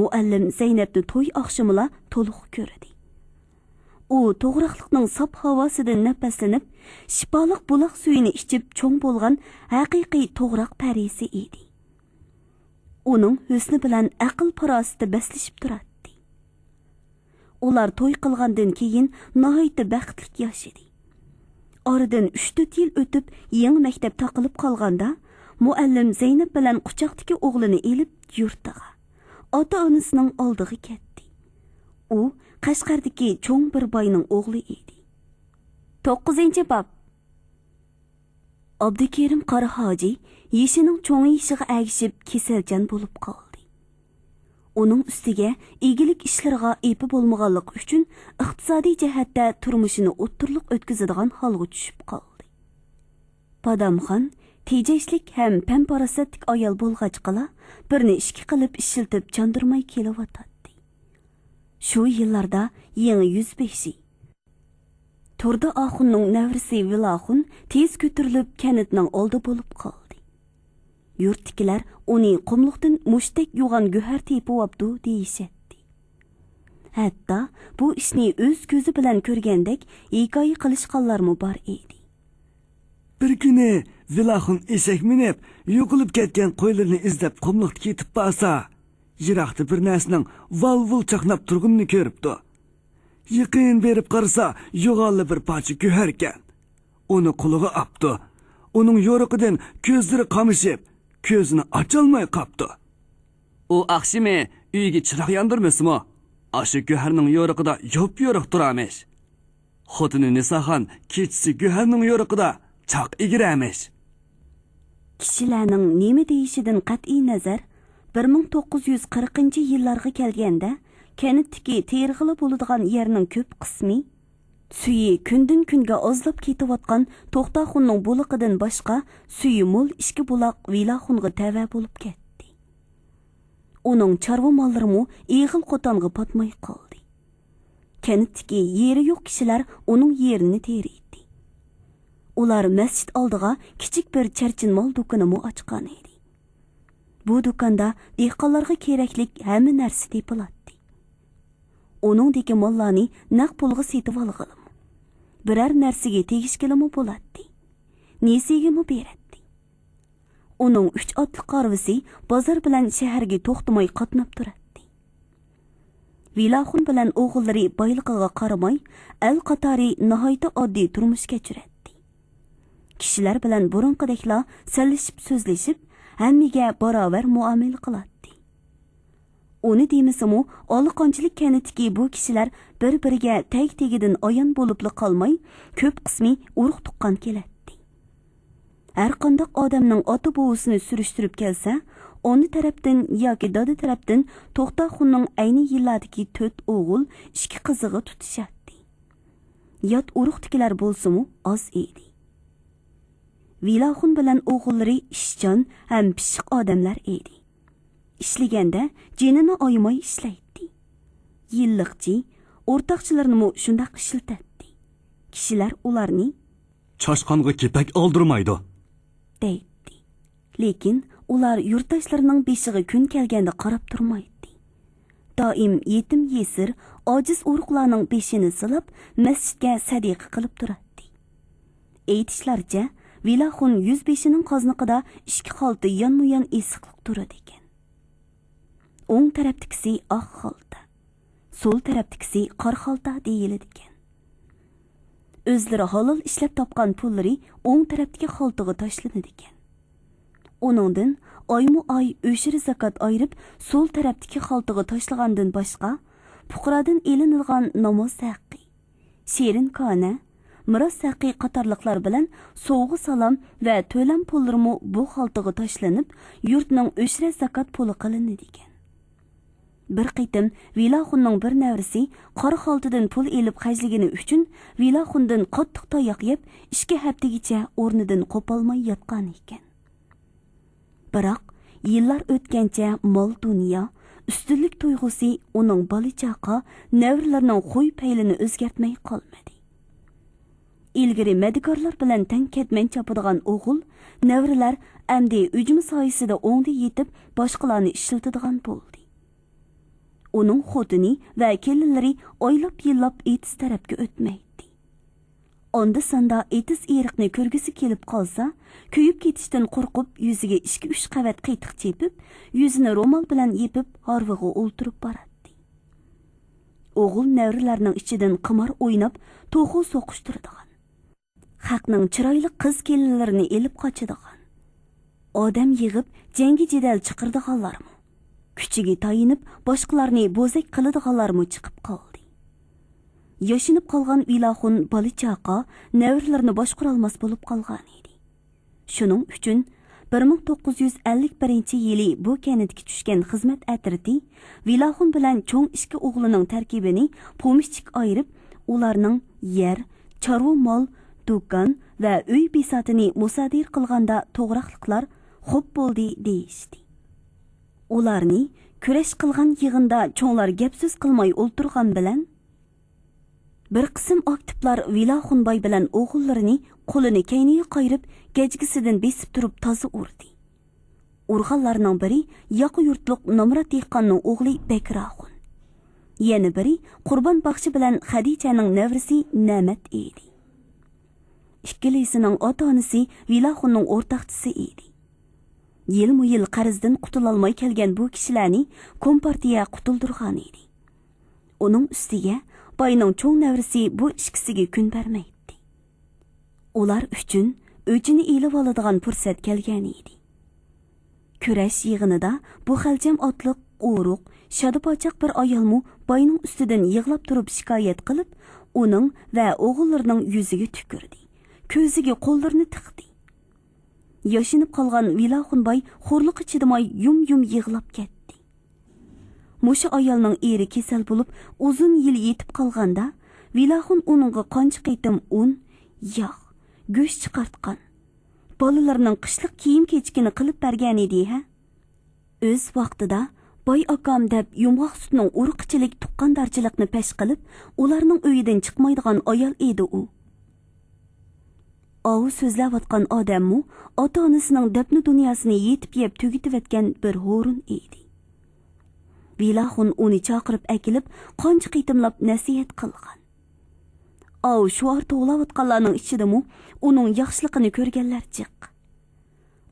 مۇئەللىم زەينەپنى توي ئاخشىمىلا تولۇق كۆردى. ئۇ توغراقلىقنىڭ ساپ ھاۋاسىدىن نەپەسلىنىپ، شىپالىق بۇلاق سۈيىنى ئىچىپ چوڭ بولغان ھەقىقىي توغراق پەرىسى ئىدى. ئۇنىڭ ھۆسنى بىلەن ئەقىل-پاراسىتى بەسلىشىپ تۇراتتى. ئۇلار توي قىلغاندىن كېيىن ناھايىتى بەختلىك ياشىدى. ئارىدىن ئۈچ-تۆت يىل ئۆتۈپ، يېڭى مەكتەپ تاقىلىپ قالغاندا، مۇئەللىم زەينەپ بىلەن قۇچاقتىكى ئوغلىنى ئېلىپ يۇرتىغا، ئاتا-ئانىسىنىڭ ئالدىغا كەتتى. ئۇ قەشقەردىكى چوڭ بىر باينىڭ ئوغلى ئىدى. توققۇزىنچى باب. ئابدۇكېرىم قارا ھاجى يېشىنىڭ چوڭىيىشىغا ئەگىشىپ كېسەلچان بولۇپ قالدى. ئۇنىڭ ئۈستىگە ئىگىلىك ئىشلىرىغا ئېپى بولمىغانلىقى ئۈچۈن ئىقتىسادىي جەھەتتە تۇرمۇشىنى ئوتتۇرىلىق ئۆتكۈزىدىغان ھالغا چۈشۈپ قالدى. بادامخان تېجەشلىك ھەم پەم-پاراسەتلىك ئايال بولغاچقىلا، بىرنى ئىككى قىلىپ ئىشلىتىپ چاندۇرماي كېلىۋاتاتتى. شۇ يىللاردا يېڭى يۈزبېشى، تۇردى ئاخۇننىڭ نەۋرىسى ۋىلاخۇن تېز كۆتۈرۈلۈپ، كەنتنىڭ ئالدى بولۇپ قالدى. يۇرتتىكىلەر ئۇنى قۇملۇقتىن مۇشتەك يوغان گۆھەر تېپىۋاپتۇ دېيىشەتتى. ھەتتا بۇ ئىشنى ئۆز كۆزى بىلەن كۆرگەندەك ھېكايە قىلىشقانلارمۇ بار ئىدى. بىر كۈنى ۋىلاخۇن ئېشەك مىنىپ، يوقىلىپ كەتكەن قويلىرىنى ئىزدەپ قۇملۇقتا كېتىپ بارسا، يىراقتا بىر نەرسىنىڭ ۋال-ۋۇل چاقناپ تۇرغىنىنى كۆرۈپتۇ. يېقىن بېرىپ قارىسا، يوغانلا بىر پارچە گۆھەركەن. ئۇنى قولىغا ئاپتۇ. ئۇنىڭ يورۇقىدىن كۆزلىرى قامىشىپ، كۆزىنى ئاچالماي قاپتۇ. ئۇ ئاخشىمى ئۆيىگە چىراغ ياندۇرمىسىمۇ، ئاشۇ گۆھەرنىڭ يورۇقىدا يوپيورۇق تۇرامىش. خوتۇنى نىساخان كېچىسى گۆھەرنىڭ يورۇقىدا چاق ئېگىرەمىش. كىشىلەرنىڭ نېمە دېيىشىدىن قەتئىي نەزەر، بىر مىڭ توققۇز يۈز قىرىقىنچى يىللارغا كەلگەندە، كەنتتىكى تېرىغىلى بولىدىغان يەرنىڭ كۆپ قىسمى، سۈيى كۈندىن-كۈنگە ئازلاپ كېتىۋاتقان توختاخۇننىڭ بۇلىقىدىن باشقا، سۈيى مول ئىككى بۇلاق ۋىلاخۇنغا تەۋە بولۇپ كەتتى. ئۇنىڭ چارۋا ماللىرىمۇ ئېغىل قوتانغا پاتماي قالدى. كەنتتىكى يېرى يوق كىشىلەر ئۇنىڭ يېرىنى تېرىيتتى. ئۇلار مەسچىت ئالدىغا كىچىك بىر چەرچىن مال دۇكىنىمۇ ئاچقان ئىدى. بۇ دۇكاندا دېھقانلارغا كېرەكلىك ھەممە نەرسە تېپىلاتتى. ئۇنىڭدىكى ماللارنى نەق پۇلغا سېتىۋالغىلىمۇ، بىرەر نەرسىگە تېگىشكىلىمۇ بولاتتى. نېسىگىمۇ بېرەتتى. ئۇنىڭ ئۈچ ئاتلىق ھارۋىسى بازار بىلەن شەھەرگە توختىماي قاتناپ تۇراتتى. ۋىلاخۇن بىلەن ئوغۇللىرى بايلىقىغا قارىماي، ئەل قاتارى ناھايىتى ئاددىي تۇرمۇش كەچۈرەتتى. كىشىلەر بىلەن بۇرۇنقىدەكلا سەنلىشىپ سۆزلىشىپ، ھەممىگە باراۋەر مۇئامىلە قىلاتتى. ئۇنى دېمىسىمۇ، ئالىقانچىلىك كەنتىدىكى بۇ كىشىلەر بىر-بىرىگە تەگ-تېگىدىن ئايان بولۇپلا قالماي، كۆپ قىسمى ئۇرۇق-تۇغقان كېلەتتى. ھەرقانداق ئادەمنىڭ ئاتا-بوۋىسىنى سۈرۈشتۈرۈپ كەلسە، ئانا تەرەپتىن ياكى دادا تەرەپتىن توختاخۇننىڭ ئەينى يىللاردىكى تۆت ئوغۇل، ئىككى قىزىغا تۇتىشاتتى. يات ئۇرۇقتىكىلەر بولسىمۇ ئاز ئىدى. ۋىلاخۇن بىلەن ئوغۇللىرى ئىشچان ھەم پىششىق ئادەملەر ئىدى. ئىشلىگەندە جېنىنى ئايىماي ئىشلەيتتى. يىللىقچى، ئورتاقچىلىرىنىمۇ شۇنداق ئىشلىتەتتى. كىشىلەر ئۇلارنى «چاشقانغا كېپەك ئالدۇرمايدۇ» دەيتتى. لېكىن ئۇلار يۇرتداشلىرىنىڭ بېشىغا كۈن كەلگەندە قاراپ تۇرمايتتى. دائىم يېتىم يېسىر، ئاجىز ئورۇقلارنىڭ بېشىنى سىلاپ، مەسچىتكە سەدىقە قىلىپ تۇراتتى. ئېيتىشلارچە، ۋىلاخۇن يۈزبېشىنىڭ قازنىقىدا ئىككى خالتا يانمۇيان ئېسىقلىق تۇرىدىكەن. ئوڭ تەرەپتىكىسى ئاق خالتا، سول تەرەپتىكىسى قارا خالتا دېيىلىدىكەن. ئۆزلىرى ھالال ئىشلەپ تاپقان پۇللىرى ئوڭ تەرەپتىكى خالتىغا تاشلىنىدىكەن. ئۇنىڭدىن ئايمۇ ئاي ئۆشرە زاكات ئايرىپ، سول تەرەپتىكى خالتىغا تاشلىغاندىن باشقا، پۇقرادىن ئېلىنىدىغان ناماز ھەققى، شېرىن كانە، مىراس ھەققى قاتارلىقلار بىلەن سوۋغا-سالام ۋە تۆلەم پۇللىرىمۇ بۇ خالتىغا تاشلىنىپ، يۇرتنىڭ ئۆشرە زاكات پۇلى قىلىنىدىكەن. بىر قېتىم ۋىلاخۇننىڭ بىر نەۋرىسى قارا خالتىدىن پۇل ئېلىپ خەجلىگىنى ئۈچۈن ۋىلاخۇندىن قاتتىق تاياق يەپ، ئىككى ھەپتىگىچە ئورنىدىن قوپالماي ياتقان ئىكەن. بىراق، يىللار ئۆتكەنچە مال-دۇنيا، ئۈستۈنلۈك تۇيغۇسى ئۇنىڭ بالا-چاقا، نەۋرىلىرىنىڭ خۇي-پەيلىنى ئۆزگەرتمەي قالمىدى. ئىلگىرى مەدىكارلار بىلەن تەڭ كەتمەن چاپىدىغان ئوغۇل، نەۋرىلەر ئەمدى ئۈجمە سايىسىدا ئوڭدا يېتىپ، باشقىلارنى ئىشلىتىدىغان بولدى. ئۇنىڭ خوتۇنى ۋە كېلىنلىرى ئايلاپ-يىللاپ ئېتىز تەرەپكە ئۆتمەيتتى. ئاندا-ساندا ئېتىز ئېرىقنى كۆرگۈسى كېلىپ قالسا، كۆيۈپ كېتىشتىن قورقۇپ، يۈزىگە ئىككى-ئۈچ قەۋەت قېتىق چېپىپ، يۈزىنى رومال بىلەن يېپىپ، ھارۋىغا ئولتۇرۇپ باراتتى. ئوغۇل نەۋرىلەرنىڭ ئىچىدىن قىمار ئويناپ، توخۇ سوقۇشتۇرىدىغان، خەقنىڭ چىرايلىق قىز-كېلىنلىرىنى ئېلىپ قاچىدىغان، ئادەم يىغىپ جەڭگى-جېدەل چىقىرىدىغانلارمۇ، كۈچىگە تايىنىپ باشقىلارنى بوزەك قىلىدىغانلارمۇ چىقىپ قالدى. ياشىنىپ قالغان ۋىلاخۇن بالا-چاقا، نەۋرىلىرىنى باشقۇرالماس بولۇپ قالغانىدى. شۇنىڭ ئۈچۈن بىر مىڭ توققۇز يۈز ئەللىك بىرىنچى يىلى بۇ كەنتكە چۈشكەن خىزمەت ئەترىتى ۋىلاخۇن بىلەن چوڭ ئىككى ئوغلىنىڭ تەركىبىنى پومېشچىك ئايرىپ، ئۇلارنىڭ يەر، چارۋا مال، دۇكان ۋە ئۆي بىساتىنى مۇسادىرە قىلغاندا توغراقلىقلار «خوپ بولدى» دېيىشتى. ئۇلارنى «كۈرەش قىلغان يىغىندا چوڭلار گەپ-سۆز قىلماي ئولتۇرغان بىلەن، بىر قىسىم ئاكتىپلار ۋىلاخۇنباي بىلەن ئوغۇللىرىنى قولىنى كەينىگە قايرىپ، گەجگىسىدىن بېسىپ تۇرۇپ تازا ئۇردى. ئۇرغانلارنىڭ بىرى ياقا يۇرتلۇق نامرات دېھقاننىڭ ئوغلى بەكراخۇن. يەنە بىرى قۇربان باخشى بىلەن خەدىچەنىڭ نەۋرىسى نەمەت ئىدى. ئىككىلىسىنىڭ ئاتا-ئانىسى ۋىلاخۇننىڭ ئورتاقچىسى ئىدى. يىلمۇ يىل قەرزدىن قۇتۇلالماي كەلگەن بۇ كىشىلەرنى كومپارتىيە قۇتۇلدۇرغان ئىدى. ئۇنىڭ ئۈستىگە باينىڭ چوڭ نەۋرىسى بۇ ئىككىسىگە كۈن بەرمەيتتى. ئۇلار ئۈچۈن ئۆچىنى ئېلىۋالىدىغان پۇرسەت كەلگەن ئىدى. كۈرەش يىغىنىدا بۇ خەلجەم ئاتلىق، ئورۇق، شادىپاچاق بىر ئايالمۇ باينىڭ ئۈستىدىن يىغلاپ تۇرۇپ شىكايەت قىلىپ، ئۇنىڭ ۋە ئوغۇللىرىنىڭ يۈزىگە تۈكۈردى، كۆزىگە قوللىرىنى تىقتى. ياشىنىپ قالغان ۋىلاخۇنباي خورلۇقى چىدىماي يۇم-يۇم يىغلاپ كەتتى. مۇشۇ ئايالنىڭ ئېرى كېسەل بولۇپ، ئۇزۇن يىل يېتىپ قالغاندا، ۋىلاخۇن ئۇنىڭغا قانچە قېتىم ئۇن، ياغ، گۆش چىقارتقان، بالىلىرىنىڭ قىشلىق كىيىم-كېچىكىنى قىلىپ بەرگەنىدى ھە؟ ئۆز ۋاقتىدا باي ئاكام دەپ يۇمغاق سۈتنىڭ ئۇرۇقىچىلىك تۇغقاندارچىلىقنى پەش قىلىپ، ئۇلارنىڭ ئۆيىدىن چىقمايدىغان ئايال ئىدى ئۇ. ئاۋۇ سۆزلەۋاتقان ئادەممۇ ئاتا-ئانىسىنىڭ دەپنە دۇنياسىنى يېتىپ يەپ تۈگىتىۋەتكەن بىر ھورۇن ئىدى. ۋىلاخۇن ئۇنى چاقىرىپ ئەكېلىپ، قانچە قېتىملاپ نەسىھەت قىلغان. ئاۋۇ شوئار توۋلاۋاتقانلارنىڭ ئىچىدىمۇ ئۇنىڭ ياخشىلىقىنى كۆرگەنلەر جىق.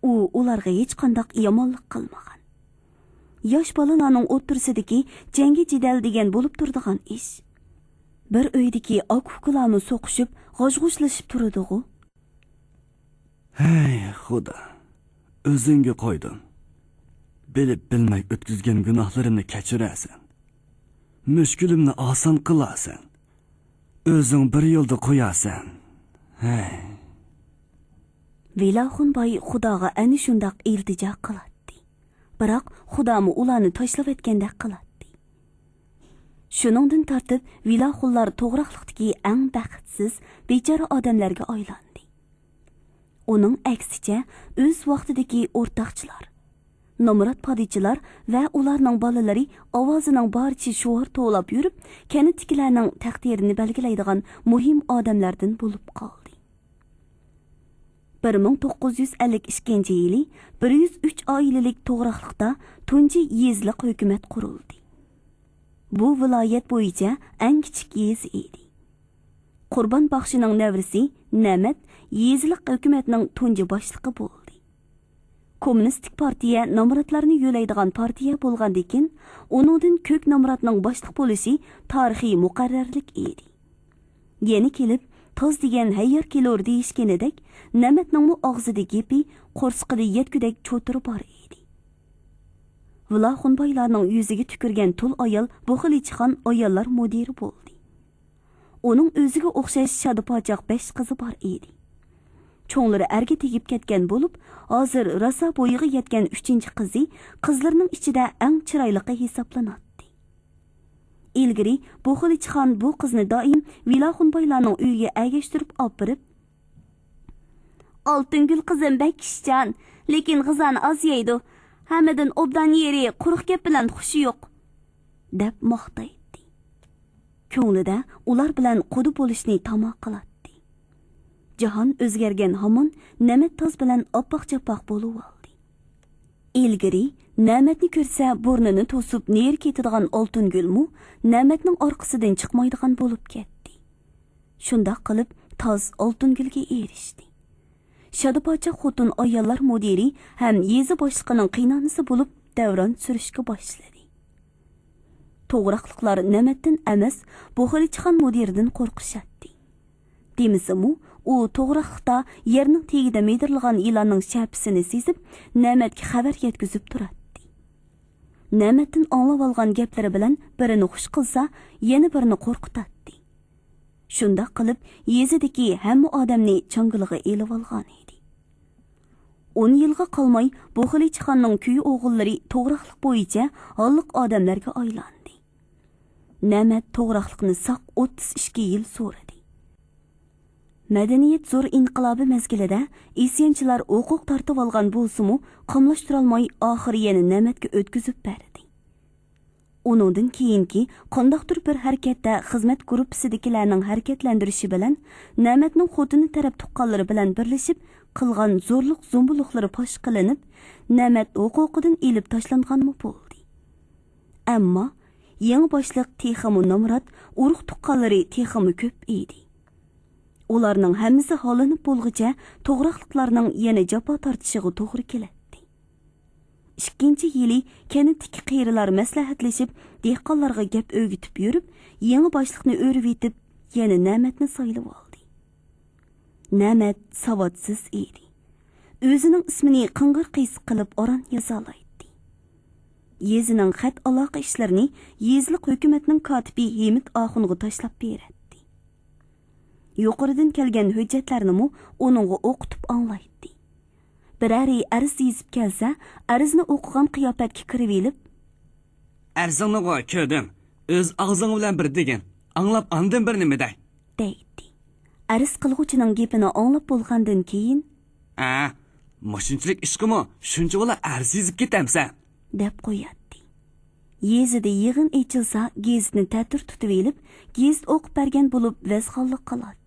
ئۇ ئۇلارغا ھېچقانداق يامانلىق قىلمىغان. ياش بالىلارنىڭ ئوتتۇرىسىدىكى جەڭگى جېدەل دېگەن بولۇپ تۇرىدىغان ئىش. بىر ئۆيدىكى ئاكا-ئۇكىلارمۇ سوقۇشۇپ، غاژ-غۇژلىشىپ تۇرىدىغۇ. ھەي، خۇدا، ئۆزۈڭگە قويدۇم. بىلىپ-بىلمەي ئۆتكۈزگەن گۇناھلىرىمنى كەچۈرەرسەن. مۈشكۈلۈمنى ئاسان قىلارسەن. ئۆزۈڭ بىر يولدا قويارسەن. ھەي. ۋىلاخۇن باي خۇداغا ئەنە شۇنداق ئىلتىجا قىلاتتى. بىراق خۇدامۇ ئۇلارنى تاشلىۋەتكەندەك قىلاتتى. شۇنىڭدىن تارتىپ ۋىلاخۇنلار توغراقلىقتىكى ئەڭ بەختسىز، بىچارە ئادەملەرگە ئايلاندى. ئۇنىڭ ئەكسىچە، ئۆز ۋاقتىدىكى ئورتاقچىلار، نامرات پادىچىلار ۋە ئۇلارنىڭ بالىلىرى ئاۋازىنىڭ بارىچە شوئار توۋلاپ يۈرۈپ، كەنتتىكىلەرنىڭ تەقدىرىنى بەلگىلەيدىغان مۇھىم ئادەملەردىن بولۇپ قالدى. بىر مىڭ توققۇز يۈز ئەللىك ئىككىنچى يىلى بىر يۈز ئۈچ ئائىلىلىك توغراقلىقتا تۇنجى يېزىلىق ھۆكۈمەت قۇرۇلدى. بۇ ۋىلايەت بويىچە ئەڭ كىچىك يېزا ئىدى. قۇربان باخشىنىڭ نەۋرىسى نەمەت يېزىلىق ھۆكۈمەتنىڭ تۇنجى باشلىقى بولدى. كوممۇنىستىك پارتىيە نامراتلارنى يۆلەيدىغان پارتىيە بولغاندىكىن، ئۇنىڭدىن كۆك نامراتنىڭ باشلىق بولۇشى تارىخىي مۇقەررەرلىك ئىدى. يەنە كېلىپ، تاز دېگەن ھەييار كېلۇر دېيىشكىنىدەك، نەمەتنىڭمۇ ئاغزىدا گېپى، قورسىقىدا يەتكۈدەك چوتۇرى بار ئىدى. ۋىلاخۇنبايلارنىڭ يۈزىگە تۈكۈرگەن تۇل ئايال بۇخىلىچىخان ئاياللار مۇدىرى بولدى. ئۇنىڭ ئۆزىگە ئوخشاش شادىپاچاق بەش قىزى بار ئىدى. چوڭلىرى ئەرگە تېگىپ كەتكەن بولۇپ، ھازىر راسا بويىغا يەتكەن ئۈچىنچى قىزى قىزلىرىنىڭ ئىچىدە ئەڭ چىرايلىقى ھېسابلىناتتى. ئىلگىرى بۇخىلىچىخان بۇ قىزنى دائىم ۋىلاخۇن بايلارنىڭ ئۆيىگە ئەگەشتۈرۈپ ئاپىرىپ، ئالتۇنگۈل قىزىم بەك ئىشچان، لېكىن غىزانى ئاز يەيدۇ. ھەممىدىن ئوبدان يېرى، قۇرۇق گەپ بىلەن خۇشى يوق، دەپ ماختايتتى. كۆڭلىدە ئۇلار بىلەن قۇدا بولۇشنى تاما قىلاتتى. جاھان ئۆزگەرگەن ھامان نەمەت تاز بىلەن ئاپئاق-چاپئاق بولۇۋالدى. ئىلگىرى نەمەتنى كۆرسە بۇرنىنى توسۇپ نېرى كېتىدىغان ئالتۇنگۈلمۇ نەمەتنىڭ ئارقىسىدىن چىقمايدىغان بولۇپ كەتتى. شۇنداق قىلىپ تاز ئالتۇنگۈلگە ئېرىشتى. شادا پاچاق خوتۇن ئاياللار مۇدىرى ھەم يېزا باشلىقىنىڭ قېيىنئانىسى بولۇپ دەۋران سۈرۈشكە باشلىدى. توغراقلىقلار نەمەتتىن ئەمەس، بۇخىلىچىخان مۇدىرىدىن قورقۇشاتتى. دېمىسىمۇ، ئۇ توغراقلىقتا يەرنىڭ تېگىدە مىدىرلىغان يىلاننىڭ شەپىسىنى سېزىپ، نەمەتكە خەۋەر يەتكۈزۈپ تۇراتتى. نەمەتتىن ئاڭلاۋالغان گەپلىرى بىلەن بىرىنى خۇش قىلسا، يەنە بىرىنى قورقۇتاتتى. شۇنداق قىلىپ، يېزىدىكى ھەممە ئادەمنى چاڭگىلىغا ئېلىۋالغان ئىدى. ئون يىلغا قالماي، بۇخىلىچىخاننىڭ كۈيە ئوغۇللىرى توغراقلىق بويىچە ھاللىق ئادەملەرگە ئايلاندى. نەمەت توغراقلىقنى ساق ئوتتۇز ئىككى يىل سورىدى. مەدەنىيەت زور ئىنقىلابى مەزگىلىدە ئىسيانچىلار ھوقۇق تارتىۋالغان بولسىمۇ، قاملاشتۇرالماي، ئاخىرى يەنە نەمەتكە ئۆتكۈزۈپ بەردى. ئۇنىڭدىن كېيىنكى قانداقتۇر بىر ھەرىكەتتە خىزمەت گۇرۇپپىسىدىكىلەرنىڭ ھەرىكەتلەندۈرۈشى بىلەن نەمەتنىڭ خوتۇنى تەرەپ تۇغقانلىرى بىلەن بىرلىشىپ قىلغان زورلۇق-زومبۇلۇقلىرى پاش قىلىنىپ، نەمەت ھوقۇقىدىن ئېلىپ تاشلانغانمۇ بولدى. ئەمما يېڭى باشلىق تېخىمۇ نامرات، ئۇرۇق-تۇغقانلىرى تېخىمۇ كۆپ ئىدى. ئۇلارنىڭ ھەممىسى ھاللىنىپ بولغۇچە توغراقلىقلارنىڭ يەنە جاپا تارتىشىغا توغرا كېلەتتى. ئىككىنچى يىلى كەنتتىكى قېرىلار مەسلىھەتلىشىپ، دېھقانلارغا گەپ ئۆگىتىپ يۈرۈپ، يېڭى باشلىقنى ئۆرۈۋېتىپ، يەنە نەمەتنى سايلىۋالدى. نەمەت ساۋاتسىز ئىدى. ئۆزىنىڭ ئىسمىنى قىڭغىر قىيسىق قىلىپ ئاران يازالايتتى. يېزىنىڭ خەت ئالاقە ئىشلىرىنى يېزىلىق ھۆكۈمەتنىڭ كاتىپى ھېمىت ئاخۇنغا تاشلاپ بېرەتتى. يۇقىرىدىن كەلگەن ھۆججەتلەرنىمۇ ئۇنىڭغا ئوقۇتۇپ ئاڭلايتتى. بىرەرى ئەرز يېزىپ كەلسە، ئەرزنى ئوقۇغان قىياپەتكە كىرىۋېلىپ، ئەرزىڭنىغۇ كۆردۈم، ئۆز ئاغزىڭ بىلەن بىر دېگىن، ئاڭلاپ ئاندىن بىر نېمە دەي، دەيتتى. ئەرز قىلغۇچىنىڭ گېپىنى ئاڭلاپ بولغاندىن كېيىن، ئە، مۇشۇنچىلىك ئىشقىمۇ شۇنچىۋالا ئەرز يېزىپ كېتەمسەن؟ دەپ قوياتتى. يېزىدا يىغىن ئېچىلسا، گېزىتنى تەتۈر تۇتۇۋېلىپ، گېزىت ئوقۇپ بەرگەن بولۇپ ۋەزخانلىق قىلاتتى.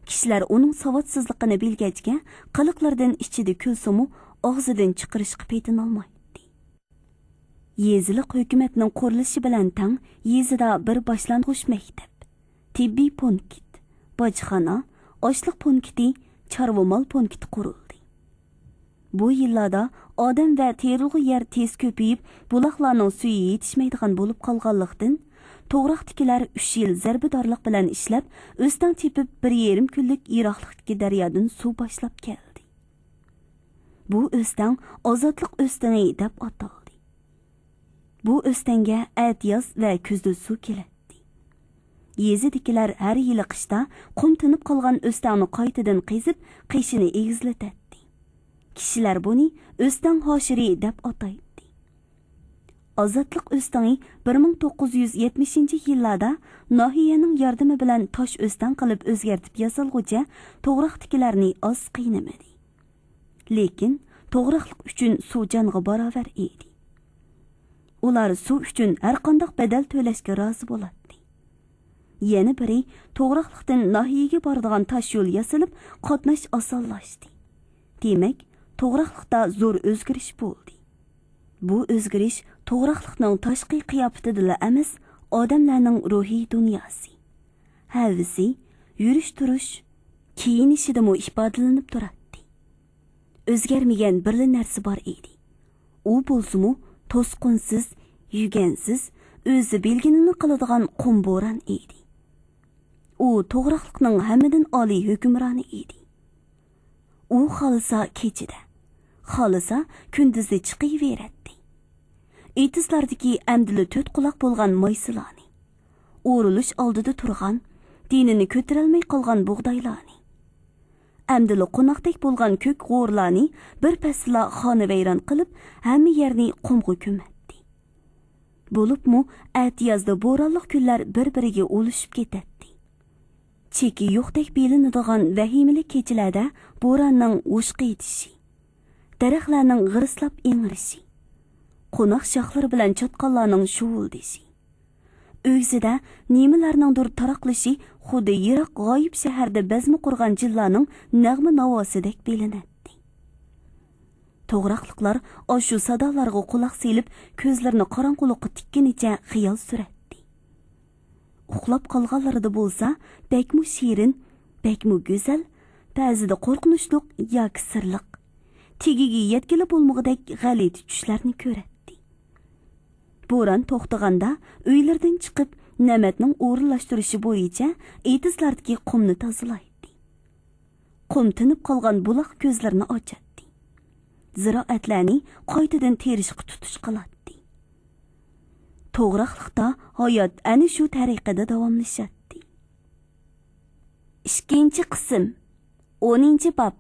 كىشىلەر ئۇنىڭ ساۋاتسىزلىقىنى بىلگەچكە، قىلىقلىرىدىن ئىچىدە كۈلسىمۇ، ئاغزىدىن چىقىرىشقا پېتىنالمايتتى. يېزىلىق ھۆكۈمەتنىڭ قۇرۇلۇشى بىلەن تەڭ يېزىدا بىر باشلانغۇچ مەكتەپ، تېببىي پونكىت، باجخانا، ئاشلىق پونكىتى، چارۋا مال پونكىتى قۇرۇلدى. بۇ يىللاردا ئادەم ۋە تېرىلغۇ يەر تېز كۆپىيىپ، بۇلاقلارنىڭ سۈيى يېتىشمەيدىغان بولۇپ قالغانلىقتىن، توغراقتىكىلەر ئۈچ يىل زەربىدارلىق بىلەن ئىشلەپ، ئۆستەڭ تېپىپ، بىر يېرىم كۈنلۈك يىراقلىقتىكى دەريادىن سۇ باشلاپ كەلدى. بۇ ئۆستەڭ ئازادلىق ئۆستىڭى دەپ ئاتالدى. بۇ ئۆستەڭگە ئەتىياز ۋە كۈزدە سۇ كېلەتتى. يېزىدىكىلەر ھەر يىلى قىشتا قۇم تىنىپ قالغان ئۆستەڭنى قايتىدىن قېزىپ، قېشىنى ئېگىزلىتەتتى. كىشىلەر بۇنى ئۆستەڭ ھاشىرى دەپ ئاتايتتى. ئازادلىق ئۆستىڭى بىر مىڭ توققۇز يۈز يەتمىشىنچى يىللاردا ناھىيەنىڭ ياردىمى بىلەن تاش ئۆستەڭ قىلىپ ئۆزگەرتىپ ياسالغۇچە توغراقتىكىلەرنى ئاز قىينىمىدى. لېكىن توغراقلىق ئۈچۈن سۇ جانغا باراۋەر ئىدى. ئۇلار سۇ ئۈچۈن ھەرقانداق بەدەل تۆلەشكە رازى بولاتتى. يەنە بىرى، توغراقلىقتىن ناھىيەگە بارىدىغان تاش يول ياسىلىپ، قاتناش ئاسانلاشتى. دېمەك، توغراقلىقتا زور ئۆزگىرىش بولدى. بۇ ئۆزگىرىش توغراقلىقنىڭ تاشقى قىياپىتىدىلا ئەمەس، ئادەملەرنىڭ روھىي دۇنياسى، ھەۋىسى، يۈرۈش-تۇرۇش، كىيىنىشىدىمۇ ئىپادىلىنىپ تۇراتتى. ئۆزگەرمىگەن بىرلا نەرسە بار ئىدى. ئۇ بولسىمۇ توسقۇنسىز، يۈگەنسىز، ئۆزى بىلگىنىنى قىلىدىغان قۇم بوران ئىدى. ئۇ توغراقلىقنىڭ ھەممىدىن ئالىي ھۆكۈمرانى ئىدى. ئۇ خالىسا كېچىدە، خالىسا كۈندۈزدە چىقىۋېرەتتى. ئېتىزلاردىكى ئەمدىلا تۆت قۇلاق بولغان مايسىلارنى، ئورۇلۇش ئالدىدا تۇرغان، دېنىنى كۆتۈرەلمەي قالغان بۇغدايلارنى، ئەمدىلا قوناقتەك بولغان كۆك غورلارنى بىر پەسلا خانىۋەيران قىلىپ، ھەممە يەرنى قۇمغا كۆمەتتى. بولۇپمۇ ئەتىيازدا بورانلىق كۈنلەر بىر-بىرىگە ئۇلىشىپ كېتەتتى. چېكى يوقتەك بىلىنىدىغان ۋەھىمىلىك كېچىلەردە بوراننىڭ ھۇش قېتىشى، دەرەخلەرنىڭ غىرىسلاپ ئىڭرىشى، قوناق شاخلىرى بىلەن چاتقاللارنىڭ شۇۋۇلدىشى، ئۆگزىدە نېمىلەرنىڭدۇر تاراقلىشى خۇددى يىراق غايىب شەھەردە بەزمە قۇرغان جىنلارنىڭ نەغمە ناۋاسىدەك بىلىنەتتى. توغراقلىقلار ئاشۇ سادالارغا قۇلاق سېلىپ، كۆزلىرىنى قاراڭغۇلۇققا تىككىنىچە خىيال سۈرەتتى. ئۇخلاپ قالغانلىرىدا بولسا بەكمۇ شېرىن، بەكمۇ گۈزەل، بەزىدە قورقۇنچلۇق ياكى سىرلىق، تېگىگە يەتكىلى بولمىغۇدەك غەلىتە چۈشلەرنى كۆرەتتى. بوران توختىغاندا ئۆيلىرىدىن چىقىپ، نەمەتنىڭ ئورۇنلاشتۇرۇشى بويىچە ئېتىزلاردىكى قۇمنى تازىلايتتى. قۇم تىنىپ قالغان بۇلاق كۆزلىرىنى ئاچاتتى. زىرائەتلەرنى قايتىدىن تېرىشقا تۇتۇش قىلاتتى. توغراقلىقتا ھايات ئەنە شۇ تەرىقىدە داۋاملىشاتتى. ئىككىنچى قىسىم، ئونىنچى باب.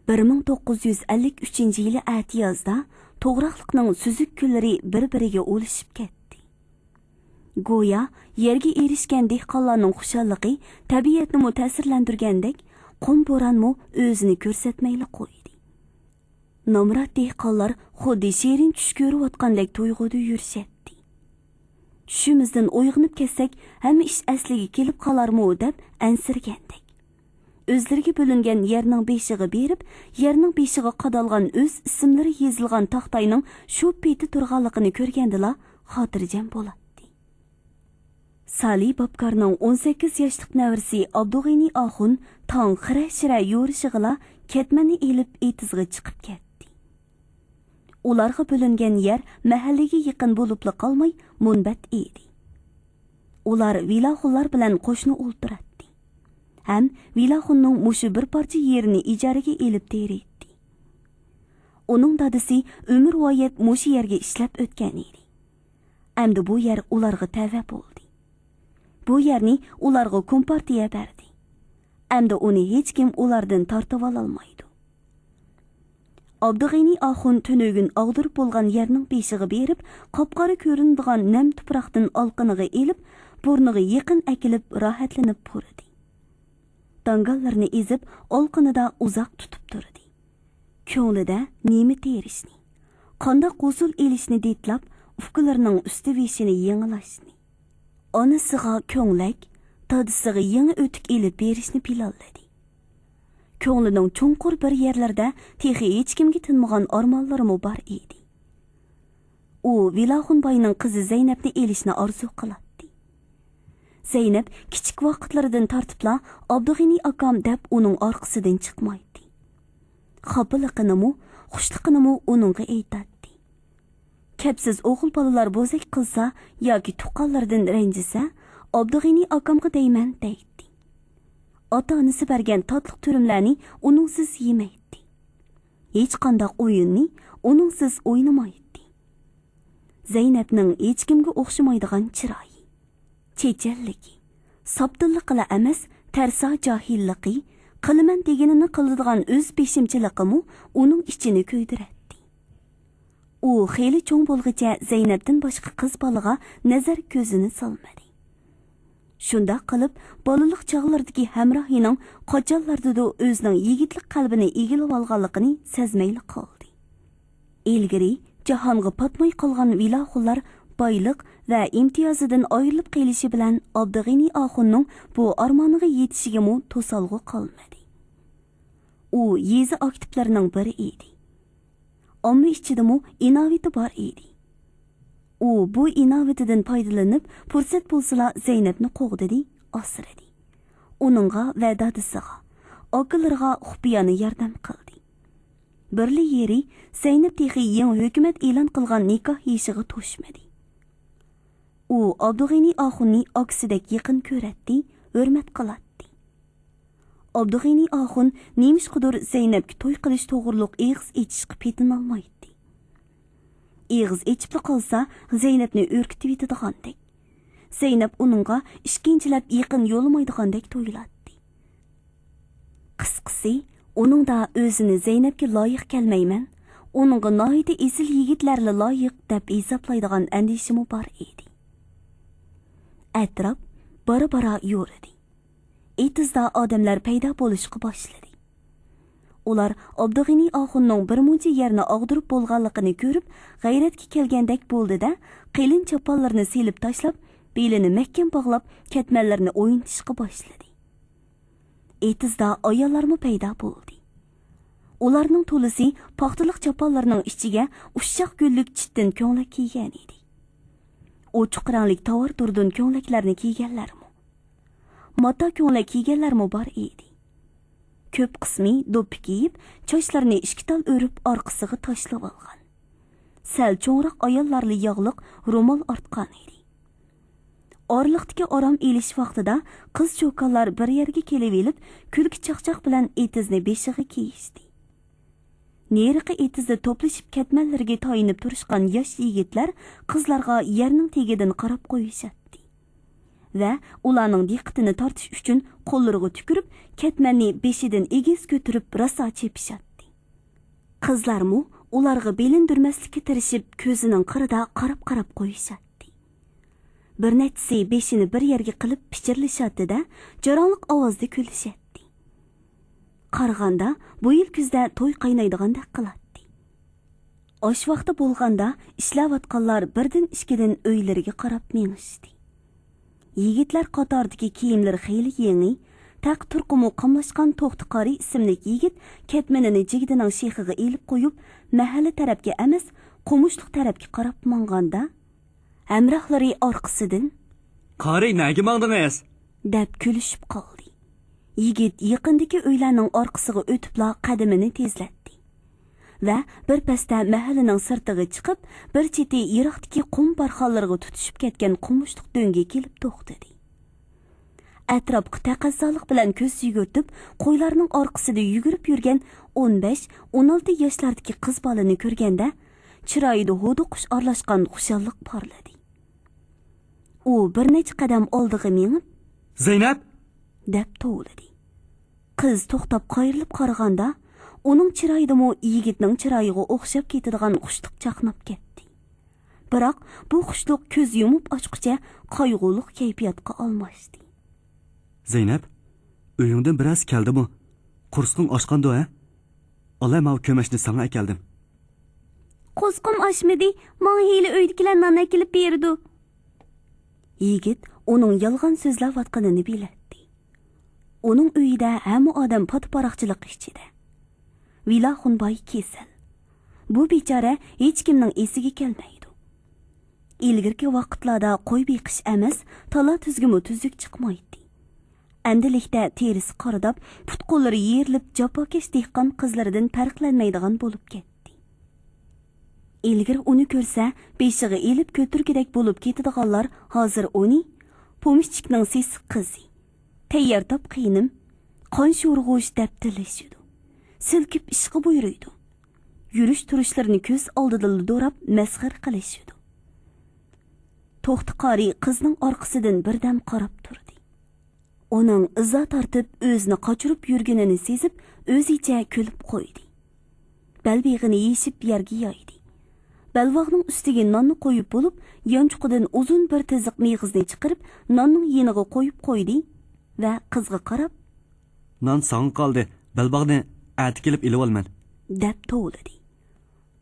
بىر مىڭ توققۇز يۈز ئەللىك ئۈچىنچى يىلى ئەتىيازدا توغراقلىقنىڭ سۈزۈك كۈنلىرى بىر-بىرىگە ئۇلىشىپ كەتتى. گويا يەرگە ئېرىشكەن دېھقانلارنىڭ خۇشاللىقى تەبىئەتنىمۇ تەسىرلەندۈرگەندەك، قۇم بورانمۇ ئۆزىنى كۆرسەتمەيلا قويدى. نامرات دېھقانلار خۇددى شېرىن چۈش كۆرۈۋاتقاندەك تۇيغۇدا يۈرۈشەتتى. چۈشىمىزدىن ئويغىنىپ كەتسەك، ھەممە ئىش ئەسلىگە كېلىپ قالارمۇ دەپ ئەنسىرىگەندەك. ئۆزلىرىگە بۆلۈنگەن يەرنىڭ بېشىغا بېرىپ، يەرنىڭ بېشىغا قادالغان ئۆز ئىسىملىرى يېزىلغان تاختاينىڭ شۇ پېتى تۇرغانلىقىنى كۆرگەندىلا خاتىرجەم بولاتتى. سالى بابكارنىڭ ئون سەككىز ياشلىق نەۋرىسى ئابدۇغېنى ئاخۇن تاڭ خىرە-شىرە يورۇشىغىلا كەتمەننى ئېلىپ ئېتىزغا چىقىپ كەتتى. ئۇلارغا بۆلۈنگەن يەر مەھەللىگە يېقىن بولۇپلا قالماي، مۇنبەت ئىدى. ئۇلار ۋىلاخۇنلار بىلەن قوشنا ئولتۇراتتى ھەم ۋىلاخۇننىڭ مۇشۇ بىر پارچە يېرىنى ئىجارىگە ئېلىپ تېرىيتتى. ئۇنىڭ دادىسى ئۆمۈرۋايەت مۇشۇ يەرگە ئىشلەپ ئۆتكەن ئىدى. ئەمدى بۇ يەر ئۇلارغا تەۋە بولدى. بۇ يەرنى ئۇلارغا كومپارتىيە بەردى. ئەمدى ئۇنى ھېچكىم ئۇلاردىن تارتىۋالالمايدۇ. ئابدۇغېنى ئاخۇن تۈنۈگۈن ئاغدۇرۇپ بولغان يەرنىڭ بېشىغا بېرىپ، قاپقارا كۆرۈنىدىغان نەم تۇپراقتىن ئالقىنىغا ئېلىپ، بۇرنىغا يېقىن ئەكېلىپ، راھەتلىنىپ پۇرىدى. داڭگاللىرىنى ئېزىپ، ئالقىنىدا ئۇزاق تۇتۇپ تۇردى. كۆڭلىدە نېمە تېرىشنى، قانداق ھوسۇل ئېلىشنى دىتلاپ، ئۇكىلىرىنىڭ ئۈستى بېشىنى يېڭىلاشنى، ئانىسىغا كۆڭلەك، دادىسىغا يېڭى ئۆتۈك ئېلىپ بېرىشنى پىلانلىدى. كۆڭلىنىڭ چوڭقۇر بىر يەرلىرىدە تېخى ھېچكىمگە تىنمىغان ئارمانلىرىمۇ بار ئىدى. ئۇ ۋىلاخۇن باينىڭ قىزى زەينەپنى ئېلىشنى ئارزۇ قىلاتتى. زەينەپ كىچىك ۋاقىتلىرىدىن تارتىپلا ئابدۇغېنى ئاكام دەپ ئۇنىڭ ئارقىسىدىن چىقمايتتى. خاپىلىقىنىمۇ، خۇشلۇقىنىمۇ ئۇنىڭغا ئېيتاتتى. كەپسىز ئوغۇل بالىلار بوزەك قىلسا ياكى تۇغقانلىرىدىن رەنجىسە، ئابدۇغېنى ئاكامغا دەيمەن دەيتتى. ئاتا-ئانىسى بەرگەن تاتلىق تۈرۈملەرنى ئۇنىڭسىز يېمەيتتى. ھېچقانداق ئويۇننى ئۇنىڭسىز ئوينىمايتتى. زەينەپنىڭ ھېچكىمگە ئوخشىمايدىغان چىرايى، چېچەنلىكى، ساپتىنلىقىلا ئەمەس، تەرسا جاھىللىقى، قىلىمەن دېگىنىنى قىلىدىغان ئۆز بېشىمچىلىقىمۇ ئۇنىڭ ئىچىنى كۆيدۈرەتتى. ئۇ خېلى چوڭ بولغۇچە زەينەپتىن باشقا قىز بالىغا نەزەر كۆزىنى سالمىدى. شۇنداق قىلىپ، بالىلىق چاغلىرىدىكى ھەمراھىنىڭ قاچانلاردىدۇر ئۆزىنىڭ يىگىتلىك قەلبىنى ئىگىلىۋالغانلىقىنى سەزمەيلا قالدى. ئىلگىرى جاھانغا پاتماي قالغان ۋىلاخۇنلار بايلىق ۋە ئىمتىيازىدىن ئايرىلىپ قېلىشى بىلەن ئابدۇغېنى ئاخۇننىڭ بۇ ئارمانىغا يېتىشىگىمۇ توسالغۇ قالمىدى. ئۇ يېزا ئاكتىپلىرىنىڭ بىرى ئىدى. ئامما ئىچىدىمۇ ئىناۋىتى بار ئىدى. ئۇ بۇ ئىناۋىتىدىن پايدىلىنىپ، پۇرسەت بولسىلا زەينەپنى قوغدىدى، ئاسرىدى. ئۇنىڭغا ۋە دادىسىغا، ئاكىلىرىغا خۇپىيانە ياردەم قىلدى. بىرلا يېرى، زەينەپ تېخى يېڭى ھۆكۈمەت ئېلان قىلغان نىكاھ يېشىغا توشمىدى. ئۇ ئابدۇغېنى ئاخۇننى ئاكىسىدەك يېقىن كۆرەتتى، ھۆرمەت قىلاتتى. ئابدۇغېنى ئاخۇن نېمىشقىدۇر زەينەپكە توي قىلىش توغرۇلۇق ئېغىز ئېچىشقا پېتىنالمايتتى. ئېغىز ئېچىپلا قالسا، زەينەپنى ئۈركۈتۈۋېتىدىغاندەك. زەينەپ ئۇنىڭغا ئىككىنچىلەپ يېقىن يولىمايدىغاندەك تۇيۇلاتتى. قىسقىسى، ئۇنىڭدا ئۆزىنى زەينەپكە لايىق كەلمەيمەن، ئۇنىڭغا ناھايىتى ئېسىل يىگىتلەرلا لايىق دەپ ھېسابلايدىغان ئەندىشىمۇ بار ئىدى. ئەتراپ بارا-بارا يورۇدى. ئېتىزدا ئادەملەر پەيدا بولۇشقا باشلىدى. ئۇلار ئابدۇغېنى ئاخۇننىڭ بىر مۇنچە يەرنى ئاغدۇرۇپ بولغانلىقىنى كۆرۈپ، غەيرەتكە كەلگەندەك بولدى-دە، قېلىن چاپانلىرىنى سېلىپ تاشلاپ، بېلىنى مەھكەم باغلاپ، كەتمەنلىرىنى ئوينىتىشقا باشلىدى. ئېتىزدا ئاياللارمۇ پەيدا بولدى. ئۇلارنىڭ تولىسى پاختىلىق چاپانلىرىنىڭ ئىچىگە ئۇششاق گۈللۈك چىتتىن كۆڭلەك كىيگەن ئىدى. ئوچۇق رەڭلىك تاۋار دۇردۇن كۆڭلەكلەرنى كىيگەنلەرمۇ، ماتا كۆڭلەك كىيگەنلەرمۇ بار ئىدى. كۆپ قىسمى دوپپا كىيىپ، چاچلىرىنى ئىككى تال ئۆرۈپ، ئارقىسىغا تاشلىۋالغان. سەل چوڭراق ئاياللارلا ياغلىق رومال ئارتقان ئىدى. ئارىلىقتىكى ئارام ئېلىش ۋاقتىدا قىز چوكانلار بىر يەرگە كېلىۋېلىپ، كۈلكە چاقچاق بىلەن ئېتىزنى بېشىغا كىيىشتى. نېرىقى ئېتىزدا توپلىشىپ كەتمەنلىرىگە تايىنىپ تۇرۇشقان ياش يىگىتلەر قىزلارغا يەرنىڭ تېگىدىن قاراپ قويۇشاتتى ۋە ئۇلارنىڭ دىققىتىنى تارتىش ئۈچۈن قوللىرىغا تۈكۈرۈپ، كەتمەننى بېشىدىن ئېگىز كۆتۈرۈپ راسا چېپىشاتتى. قىزلارمۇ ئۇلارغا بىلىندۈرمەسلىككە تىرىشىپ، كۆزىنىڭ قىرىدا قاراپ-قاراپ قويۇشاتتى. بىر نەچچىسى بېشىنى بىر يەرگە قىلىپ پىچىرلىشاتتى-دە، جاراڭلىق ئاۋازدا كۈلۈشەتتى. قارىغاندا، بۇ يىل كۈزدە توي قاينايدىغاندەك قىلاتتى. ئاش ۋاقتى بولغاندا، ئىشلەۋاتقانلار بىردىن ئىككىدىن ئۆيلىرىگە قاراپ مېڭىشتى. يىگىتلەر قاتارىدىكى كىيىملىرى خېلى يېڭى، تەق تۇرقىمۇ قاملاشقان توختى قارى ئىسىملىك يىگىت كەتمىنىنى جىگدىنىڭ شېخىغا ئېلىپ قويۇپ، مەھەللە تەرەپكە ئەمەس، قومۇشلۇق تەرەپكە قاراپ ماڭغاندا، ھەمراھلىرى ئارقىسىدىن، «قارى، نەگە ماڭدىڭىز؟» دەپ كۈلۈشۈپ قالدى. يىگىت يېقىندىكى ئۆيلەرنىڭ ئارقىسىغا ئۆتۈپلا قەدىمىنى تېزلەتتى ۋە بىر پەستە مەھەللىنىڭ سىرتىغا چىقىپ، بىر چېتى يىراقتىكى قۇم بارخانلىرىغا تۇتىشىپ كەتكەن قومۇشلۇق دۆڭگە كېلىپ توختىدى. ئەتراپقا تەقەززالىق بىلەن كۆز يۈگۈرتۈپ، قويلارنىڭ ئارقىسىدا يۈگۈرۈپ يۈرگەن ئون بەش، ئون ئالتە ياشلاردىكى قىز بالىنى كۆرگەندە، چىرايىدا ھودۇقۇش ئارىلاشقان خۇشاللىق پارلىدى. ئۇ بىر نەچچە قەدەم ئالدىغا مېڭىپ، «زەينەپ!» دەپ توۋلىدى. قىز توختاپ قايرىلىپ قارىغاندا، ئۇنىڭ چىرايىدىمۇ يىگىتنىڭ چىرايىغا ئوخشاپ كېتىدىغان خۇشلۇق چاقناپ كەتتى. بىراق بۇ خۇشلۇق كۆز يۇمۇپ ئاچقۇچە قايغۇلۇق كەيپىياتقا ئالماشتى. «زەينەپ، ئۆيۈڭدىن بىرەرسى كەلدىمۇ؟ قورسىقىڭ ئاچقاندۇ، ھە؟ ئالا، ماۋۇ كۆمەچنى ساڭا ئەكەلدىم.» «قورسىقىم ئاچمىدى، ماڭا ھېلى ئۆيدىكىلەر نان ئەكېلىپ بېرىدۇ.» يىگىت ئۇنىڭ يالغان سۆزلەۋاتقىنىنى بىلەتتى. ئۇنىڭ ئۆيىدە ھەممە ئادەم پات-پاراقچىلىق ئىچىدە. ۋىلاخۇن باي كېسەل. بۇ بىچارە ھېچكىمنىڭ ئېسىگە كەلمەيدۇ. ئىلگىرىكى ۋاقىتلاردا قوي بېقىش ئەمەس، تالا-تۈزگىمۇ تۈزۈك چىقمايتتى. ئەمدىلىكتە تېرىسى قارىداپ، پۇت-قوللىرى يېرىلىپ، جاپاكەش دېھقان قىزلىرىدىن پەرقلەنمەيدىغان بولۇپ كەتتى. ئىلگىرى ئۇنى كۆرسە، بېشىغا ئېلىپ كۆتۈرگۈدەك بولۇپ كېتىدىغانلار ھازىر ئۇنى پومېشچىكنىڭ سېسىق قىزى، تەييار تاپقىنىم، قان شورىغۇچ دەپ تىللىشىدۇ. سىلكىپ ئىشقا بۇيرۇيدۇ. يۈرۈش-تۇرۇشلىرىنى كۆز ئالدىدىلا دوراپ مەسخىرە قىلىشىدۇ. توختى قارى قىزنىڭ ئارقىسىدىن بىردەم قاراپ تۇردى. ئۇنىڭ ئىزا تارتىپ ئۆزىنى قاچۇرۇپ يۈرگىنىنى سېزىپ، ئۆزىچە كۈلۈپ قويدى. بەلبېغىنى يېشىپ يەرگە يايدى. بەلباغنىڭ ئۈستىگە ناننى قويۇپ بولۇپ، يانچۇقىدىن ئۇزۇن بىر تىزىق مېغىزنى چىقىرىپ، ناننىڭ يېنىغا قويۇپ قويدى ۋە قىزغا قاراپ، «نان ساڭا قالدى، بەلباغنى ئەتە كېلىپ ئېلىۋالىمەن.» دەپ توۋلىدى.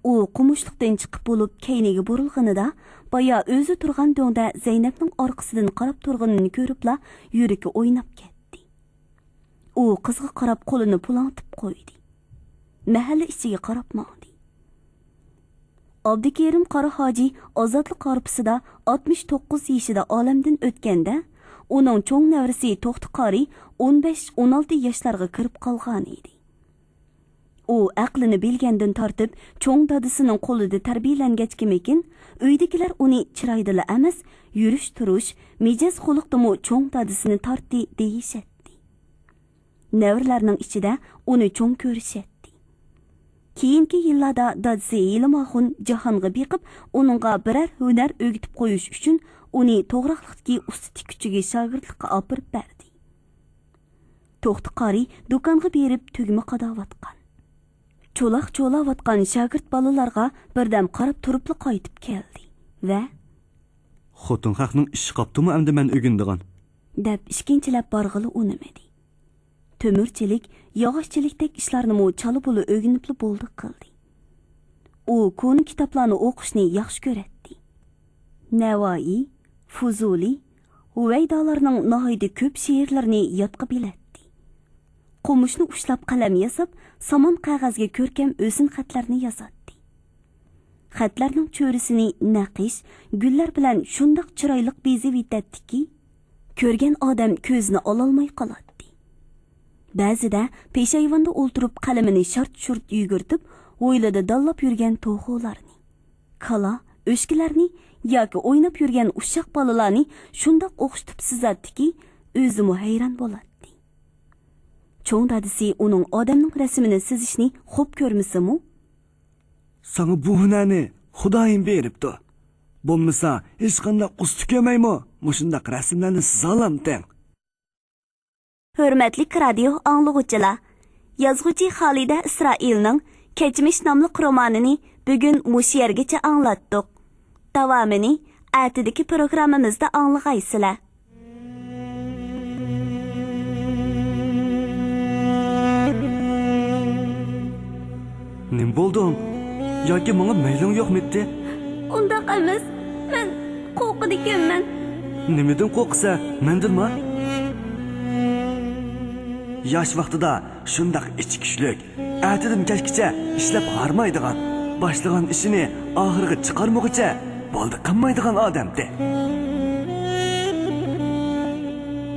ئۇ قومۇشلۇقتىن چىقىپ بولۇپ كەينىگە بۇرۇلغىنىدا، بايا ئۆزى تۇرغان دۆڭدە زەينەپنىڭ ئارقىسىدىن قاراپ تۇرغىنىنى كۆرۈپلا يۈرىكى ئويناپ كەتتى. ئۇ قىزغا قاراپ قولىنى پۇلاڭلىتىپ قويدى. مەھەللە ئىچىگە قاراپ ماڭدى. ئابدۇكېرىم قارا ھاجى ئازادلىق ھارپىسىدا ئاتمىش توققۇز يېشىدا ئالەمدىن ئۆتكەندە، ئۇنىڭ چوڭ نەۋرىسى توختى قارى ئون بەش، ئون ئالتە ياشلارغا كىرىپ قالغان ئىدى. ئۇ ئەقلىنى بىلگەندىن تارتىپ چوڭ دادىسىنىڭ قولىدا تەربىيەلەنگەچكىمىكىن، ئۆيدىكىلەر ئۇنى چىرايدىلا ئەمەس، يۈرۈش-تۇرۇش، مىجەز-خۇلقتىمۇ چوڭ دادىسىنى تارتتى دېيىشەتتى. نەۋرىلەرنىڭ ئىچىدە ئۇنى چوڭ كۆرۈشەتتى. كېيىنكى يىللاردا دادىسى ھېلىماخۇن جاھانغا بېقىپ، ئۇنىڭغا بىرەر ھۈنەر ئۆگىتىپ قويۇش ئۈچۈن ئۇنى توغراقلىقتىكى ئۇستا تىككۈچىگە شاگىرتلىققا ئاپىرىپ بەردى. توختى قارى دۇكانغا بېرىپ تۈگمە قاداۋاتقان. چولاق چولاۋاتقان شاگىرت بالىلارغا بىردەم قاراپ تۇرۇپلا قايتىپ كەلدى ۋە خوتۇن خەقنىڭ ئىشى قاپتۇمۇ ئەمدى مەن ئۆگىنىدىغان؟ دەپ ئىككىنچىلەپ بارغىلى ئۇنىمىدى. تۆمۈرچىلىك، ياغاچچىلىكتەك ئىشلارنىمۇ چالا بۇلا ئۆگىنىپلا بولدى قىلدى. ئۇ كونا كىتابلارنى ئوقۇشنى ياخشى كۆرەتتى. نەۋائى، فۇزۇلى، ھۈۋەيدالارنىڭ ناھايىتى كۆپ شېئىرلىرىنى يادقا بىلەتتى. قومۇشنى ئۇشلاپ قەلەم ياساپ، سامان قەغەزگە كۆركەم ھۆسن خەتلەرنى يازاتتى. خەتلەرنىڭ چۆرىسىنى نەقىش، گۈللەر بىلەن شۇنداق چىرايلىق بېزىۋېتەتتىكى، كۆرگەن ئادەم كۆزىنى ئالالماي قالاتتى. بەزىدە پېشايۋاندا ئولتۇرۇپ قەلىمىنى شارت-شۇرت يۈگۈرتۈپ، ھويلىدا دانلاپ يۈرگەن توخۇلارنى، كالا، ئۆچكىلەرنى ياكى ئويناپ يۈرگەن ئۇششاق بالىلارنى شۇنداق ئوخشىتىپ سىزاتتىكى، ئۆزىمۇ ھەيران بولاتتى. چوڭ دادىسى ئۇنىڭ ئادەمنىڭ رەسىمىنى سىزىشنى خوپ كۆرمىسىمۇ، ساڭا بۇ ھۈنەرنى خۇدايىم بېرىپتۇ. بولمىسا، ھېچقانداق ئۇستا كۆرمەيمۇ مۇشۇنداق رەسىملەرنى سىزالامتىڭ؟ ھۆرمەتلىك رادىيو ئاڭلىغۇچىلار، يازغۇچى خالىدە ئىسرائىلنىڭ كەچمىش ناملىق رومانىنى بۈگۈن مۇشۇ يەرگىچە ئاڭلاتتۇق. داۋامىنى ئەتىدىكى پروگراممىمىزدا ئاڭلىغايسىلەر. نېمە بولدۇڭ؟ ياكى ماڭا مەيلىڭ يوقمىتتى؟ ئۇنداق ئەمەس، مەن قورقىدىكەنمەن. نېمىدىن قورقىسەن؟ مەندىنما؟ ياش ۋاقتىدا شۇنداق ئىچى كۈچلۈك، ئەتىدىن كەچكىچە ئىشلەپ ھارمايدىغان، باشلىغان ئىشىنى ئاخىرىغا چىقارمىغۇچە بالدا قالمايدىغان ئادەمتى.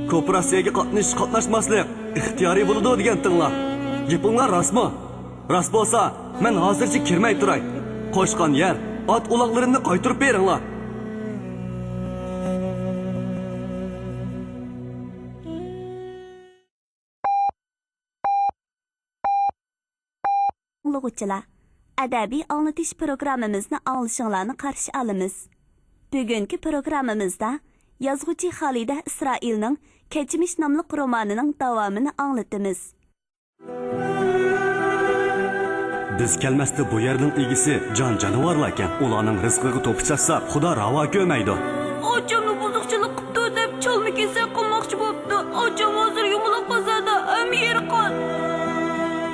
كوپىراتسىيەگە قاتنىشىش، قاتناشماسلىق ئىختىيارىي بولىدۇ دېگەنتىڭلار. گېپىڭلار راستمۇ؟ راست بولسا، مەن ھازىرچە كىرمەي تۇراي. قوشقان يەر، ئات-ئۇلاغلىرىمنى قايتۇرۇپ بېرىڭلار. ئاڭلىغۇچىلار، ئەدەبىي ئاڭلىتىش پروگراممىمىزنى ئاڭلىشىڭلارنى قارشى ئالىمىز. بۈگۈنكى پروگراممىمىزدا يازغۇچى خالىدە ئىسرائىلنىڭ كەچمىش ناملىق رومانىنىڭ داۋامىنى ئاڭلىتىمىز. بىز كەلمەستە بۇ يەرنىڭ ئىگىسى جان-جانىۋارلاركەن. ئۇلارنىڭ رىزقىغا توپا چاچساق، خۇدا راۋا كۆرمەيدۇ. ئاچامنى بۇزۇقچىلىق قىپتۇ دەپ چالما-كېسەك قىلماقچى بوپتۇ. ئاچام ھازىر يۇمىلاق بازاردا، ھەممە يېرى قان.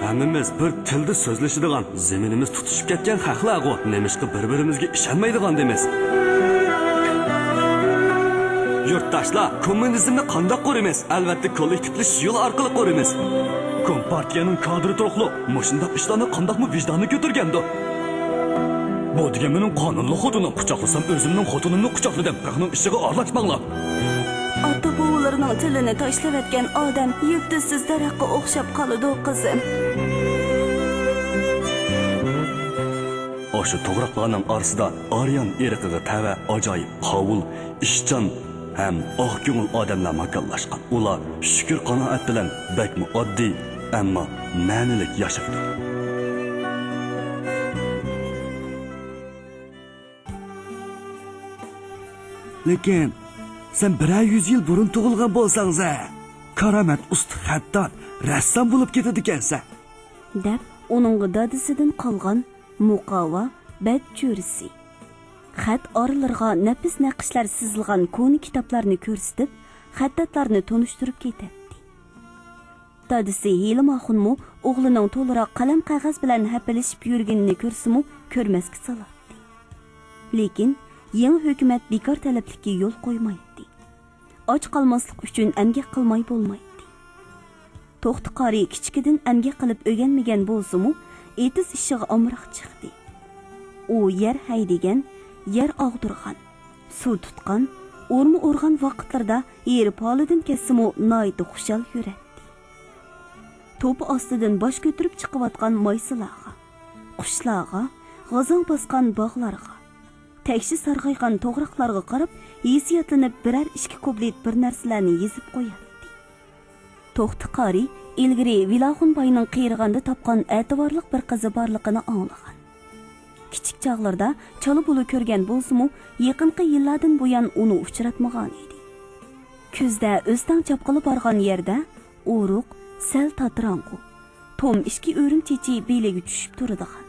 ھەممىمىز بىر تىلدا سۆزلىشىدىغان، زېمىنىمىز تۇتىشىپ كەتكەن خەقلەرغۇ، نېمىشقا بىر-بىرىمىزگە ئىشەنمەيدىغاندىمىز؟ يۇرتداشلار، كوممۇنىزمنى قانداق قۇرىمىز؟ ئەلۋەتتە، كوللېكتىپلىشىش يولى ئارقىلىق قۇرىمىز. كومپارتىيەنىڭ كادىرى تۇرۇقلۇق مۇشۇنداق ئىشلارنى قانداقمۇ ۋىجدانى كۆتۈرگەندۇ؟ بۇ دېگەن مېنىڭ قانۇنلۇق خوتۇنۇم. قۇچاقلىسام ئۆزۈمنىڭ خوتۇنۇمنى قۇچاقلىدىم. خەقنىڭ ئىشىغا ئارىلاشماڭلار. ئاتا-بوۋىلىرىنىڭ تىلىنى تاشلىۋەتكەن ئادەم يىلتىزسىز دەرەخكە ئوخشاپ قالىدۇ، قىزىم. ئاشۇ توغراقلارنىڭ ئارىسىدا ئاريان ئىرقىغا تەۋە ئاجايىپ قاۋۇل، ئىشچان ھەم ئاق كۆڭۈل ئادەملەر ماكانلاشقان. ئۇلار شۈكۈر-قانائەت بىلەن بەكمۇ ئاددىي، ئەمما مەنىلىك ياشايدۇ. لېكىن سەن بىرەر يۈز يىل بۇرۇن تۇغۇلغان بولساڭزە، كارامەت ئۇستا خەتتات، رەسسام بولۇپ كېتىدىكەنسەن. دەپ، ئۇنىڭغا دادىسىدىن قالغان مۇقاۋا، بەت چۆرىسى، خەت ئارىلىرىغا نەپىس نەقىشلەر سىزىلغان كونا كىتابلارنى كۆرسىتىپ، خەتتاتلارنى تونۇشتۇرۇپ كېتەتتى. دادىسى ھېلىمۇ ئاخۇنمۇ ئوغلىنىڭ تولىراق قەلەم-قەغەز بىلەن ھەپىلىشىپ يۈرگىنىنى كۆرسىمۇ كۆرمەسكە سالاتتى. لېكىن يېڭى ھۆكۈمەت بىكار تەلەپلىككە يول قويمايتتى. ئاچ قالماسلىق ئۈچۈن ئەمگەك قىلماي بولمايتتى. توختى قارى كىچىكىدىن ئەمگەك قىلىپ ئۆگەنمىگەن بولسىمۇ، ئېتىز ئىشىغا ئامراق چىقتى. ئۇ يەر ھەيدىگەن، يەر ئاغدۇرغان، سۇ تۇتقان، ئورما ئورغان ۋاقىتلىرىدا ھېرىپ ھالىدىن كەتسىمۇ ناھايىتى خۇشال يۈرەتتى. توپا ئاستىدىن باش كۆتۈرۈپ چىقىۋاتقان مايسىلارغا، قۇشلارغا، غازاڭ باسقان باغلارغا، تەكشى سارغايغان توغراقلارغا قاراپ ھېسسىياتلىنىپ بىرەر ئىككى كۇپلېت بىر نەرسىلەرنى يېزىپ قوياتتى. توختى قارى ئىلگىرى ۋىلاخۇن باينىڭ قېرىغاندا تاپقان ئەتىۋارلىق بىر قىزى بارلىقىنى ئاڭلىغان. كىچىك چاغلىرىدا چالا بۇلا كۆرگەن بولسىمۇ، يېقىنقى يىللاردىن بۇيان ئۇنى ئۇچراتمىغانىدى. كۈزدە ئۆستەڭ چاپقىلى بارغان يەردە ئورۇق سەل تاتىراڭغۇ. توم ئىككى ئۆرۈم چېچى بېلىگە چۈشۈپ تۇرىدىغان،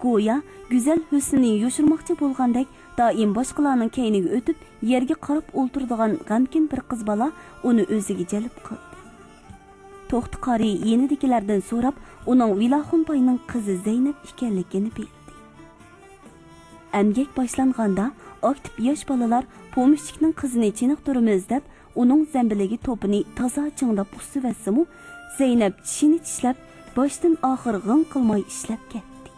گويا گۈزەل ھۆسنىنى يوشۇرماقچى بولغاندەك، دائىم باشقىلارنىڭ كەينىگە ئۆتۈپ، يەرگە قاراپ ئولتۇرىدىغان غەمكىن بىر قىز بالا ئۇنى ئۆزىگە جەلپ قىلدى. توختى قارى يېنىدىكىلەردىن سوراپ، ئۇنىڭ ۋىلاخۇن باينىڭ قىزى زەينەپ ئىكەنلىكىنى بىلدى. ئەمگەك باشلانغاندا، ئاكتىپ ياش بالىلار پومېشچىكنىڭ قىزىنى چېنىقتۇرىمىز دەپ، ئۇنىڭ زەمبىلىگە توپىنى تازا چىڭداپ قۇسۇۋەتسىمۇ، زەينەپ چىشىنى چىشلەپ، باشتىن ئاخىر غىڭ قىلماي ئىشلەپ كەتتى.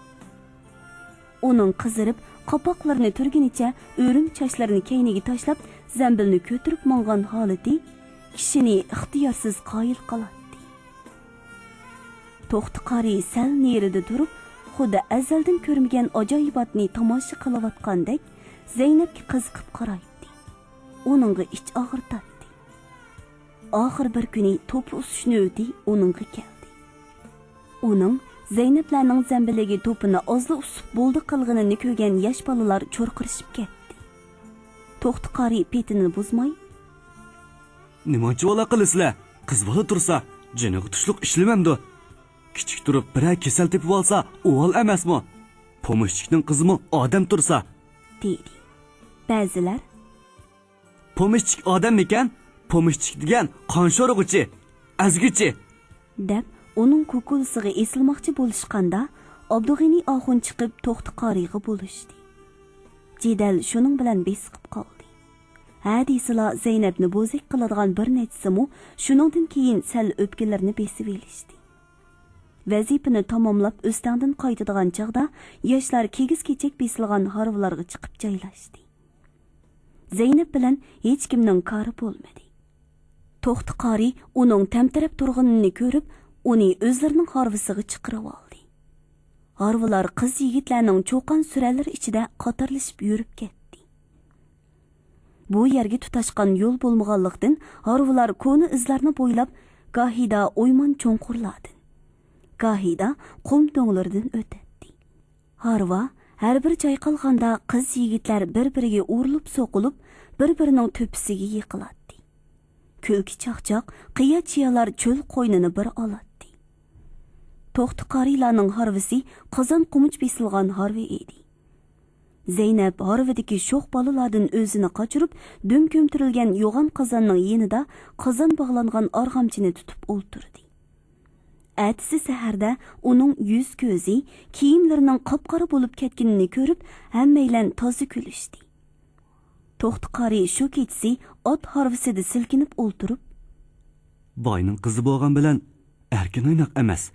ئۇنىڭ قىزىرىپ، قاپاقلىرىنى تۈرگىنىچە ئۆرۈم چاچلىرىنى كەينىگە تاشلاپ، زەمبىلنى كۆتۈرۈپ ماڭغان ھالىتى كىشىنى ئىختىيارسىز قايىل قىلاتتى. توختى قارى سەل نېرىدا تۇرۇپ، خۇددى ئەزەلدىن كۆرمىگەن ئاجايىباتنى تاماشا قىلىۋاتقاندەك زەينەپكە قىزىقىپ قارايتتى. ئۇنىڭغا ئىچ ئاغرىتاتتى. ئاخىر بىر كۈنى توپلا ئۇسۇش نۆۋىتى ئۇنىڭغا كەلدى. ئۇنىڭ زەينەپلەرنىڭ زەمبىلىگە توپىنى ئازلا ئۇسۇپ بولدى قىلغىنىنى كۆرگەن ياش بالىلار چۇرقىرىشىپ كەتتى. توختى قارى پېتىنى بۇزماي، نېمانچە ۋالا قىلىسىلەر؟ قىز بالا تۇرسا، جېنىغا تۇشلۇق ئىشلىمەمدۇ؟ كىچىك تۇرۇپ بىرەر كېسەل تېپىۋالسا، ئۇۋال ئەمەسمۇ؟ پومېشچىكنىڭ قىزىمۇ ئادەم تۇرسا، دېدى. بەزىلەر، پومېشچىك ئادەممىكەن؟ پومېشچىك دېگەن قان شورىغۇچى، ئەزگۈچى، دەپ، ئۇنىڭ كۇكۇلىسىغا ئېسىلماقچى بولۇشقاندا، ئابدۇغېنى ئاخۇن چىقىپ، توختى قارىغا بولۇشتى. جېدەل شۇنىڭ بىلەن بېسىقىپ قالدى. ھە دېسىلا، زەينەپنى بوزەك قىلىدىغان بىر نەچچىسىمۇ شۇنىڭدىن كېيىن سەل ئۆپكىلىرىنى بېسىۋېلىشتى. ۋەزىپىنى تاماملاپ، ئۆستەڭدىن قايتىدىغان چاغدا، ياشلار كىگىز كېچەك بېسىلغان ھارۋىلارغا چىقىپ جايلاشتى. زەينەپ بىلەن ھېچكىمنىڭ كارى بولمىدى. توختى قارى ئۇنىڭ تەمتىرەپ تۇرغىنىنى كۆرۈپ، ئۇنى ئۆزلىرىنىڭ ھارۋىسىغا چىقىرىۋالدى. ھارۋىلار قىز يىگىتلەرنىڭ چۇقان سۈرەنلىرى ئىچىدە قاتارلىشىپ يۈرۈپ كەتتى. بۇ يەرگە تۇتاشقان يول بولمىغانلىقتىن، ھارۋىلار كونا ئىزلارنى بويلاپ، گاھىدا ئويمان چوڭقۇرلاردىن، گاھىدا قۇم دۆڭلىرىدىن ئۆتەتتى. ھارۋا ھەر بىر چايقالغاندا، قىز يىگىتلەر بىر-بىرىگە ئۇرۇلۇپ سوقۇلۇپ، بىر-بىرىنىڭ تۆپىسىگە يىقىلاتتى. كۈلكە چاقچاق، قىيا چىيالار چۆل قوينىنى بىر ئالاتتى. توختى قارىلارنىڭ ھارۋىسى قازان قومۇچ بېسىلغان ھارۋا ئىدى. زەينەپ ھارۋىدىكى شوخ بالىلاردىن ئۆزىنى قاچۇرۇپ، دۈم كۆمتۈرۈلگەن يوغان قازاننىڭ يېنىدا قازان باغلانغان ئارغامچىنى تۇتۇپ ئولتۇردى. ئەتىسى سەھەردە ئۇنىڭ يۈز-كۆزى، كىيىملىرىنىڭ قاپقارا بولۇپ كەتكىنىنى كۆرۈپ، ھەممەيلەن تازا كۈلۈشتى. توختى قارى شۇ كېچىسى ئات ھارۋىسىدا سىلكىنىپ ئولتۇرۇپ، باينىڭ قىزى بولغان بىلەن ئەركىن ئويناق ئەمەس،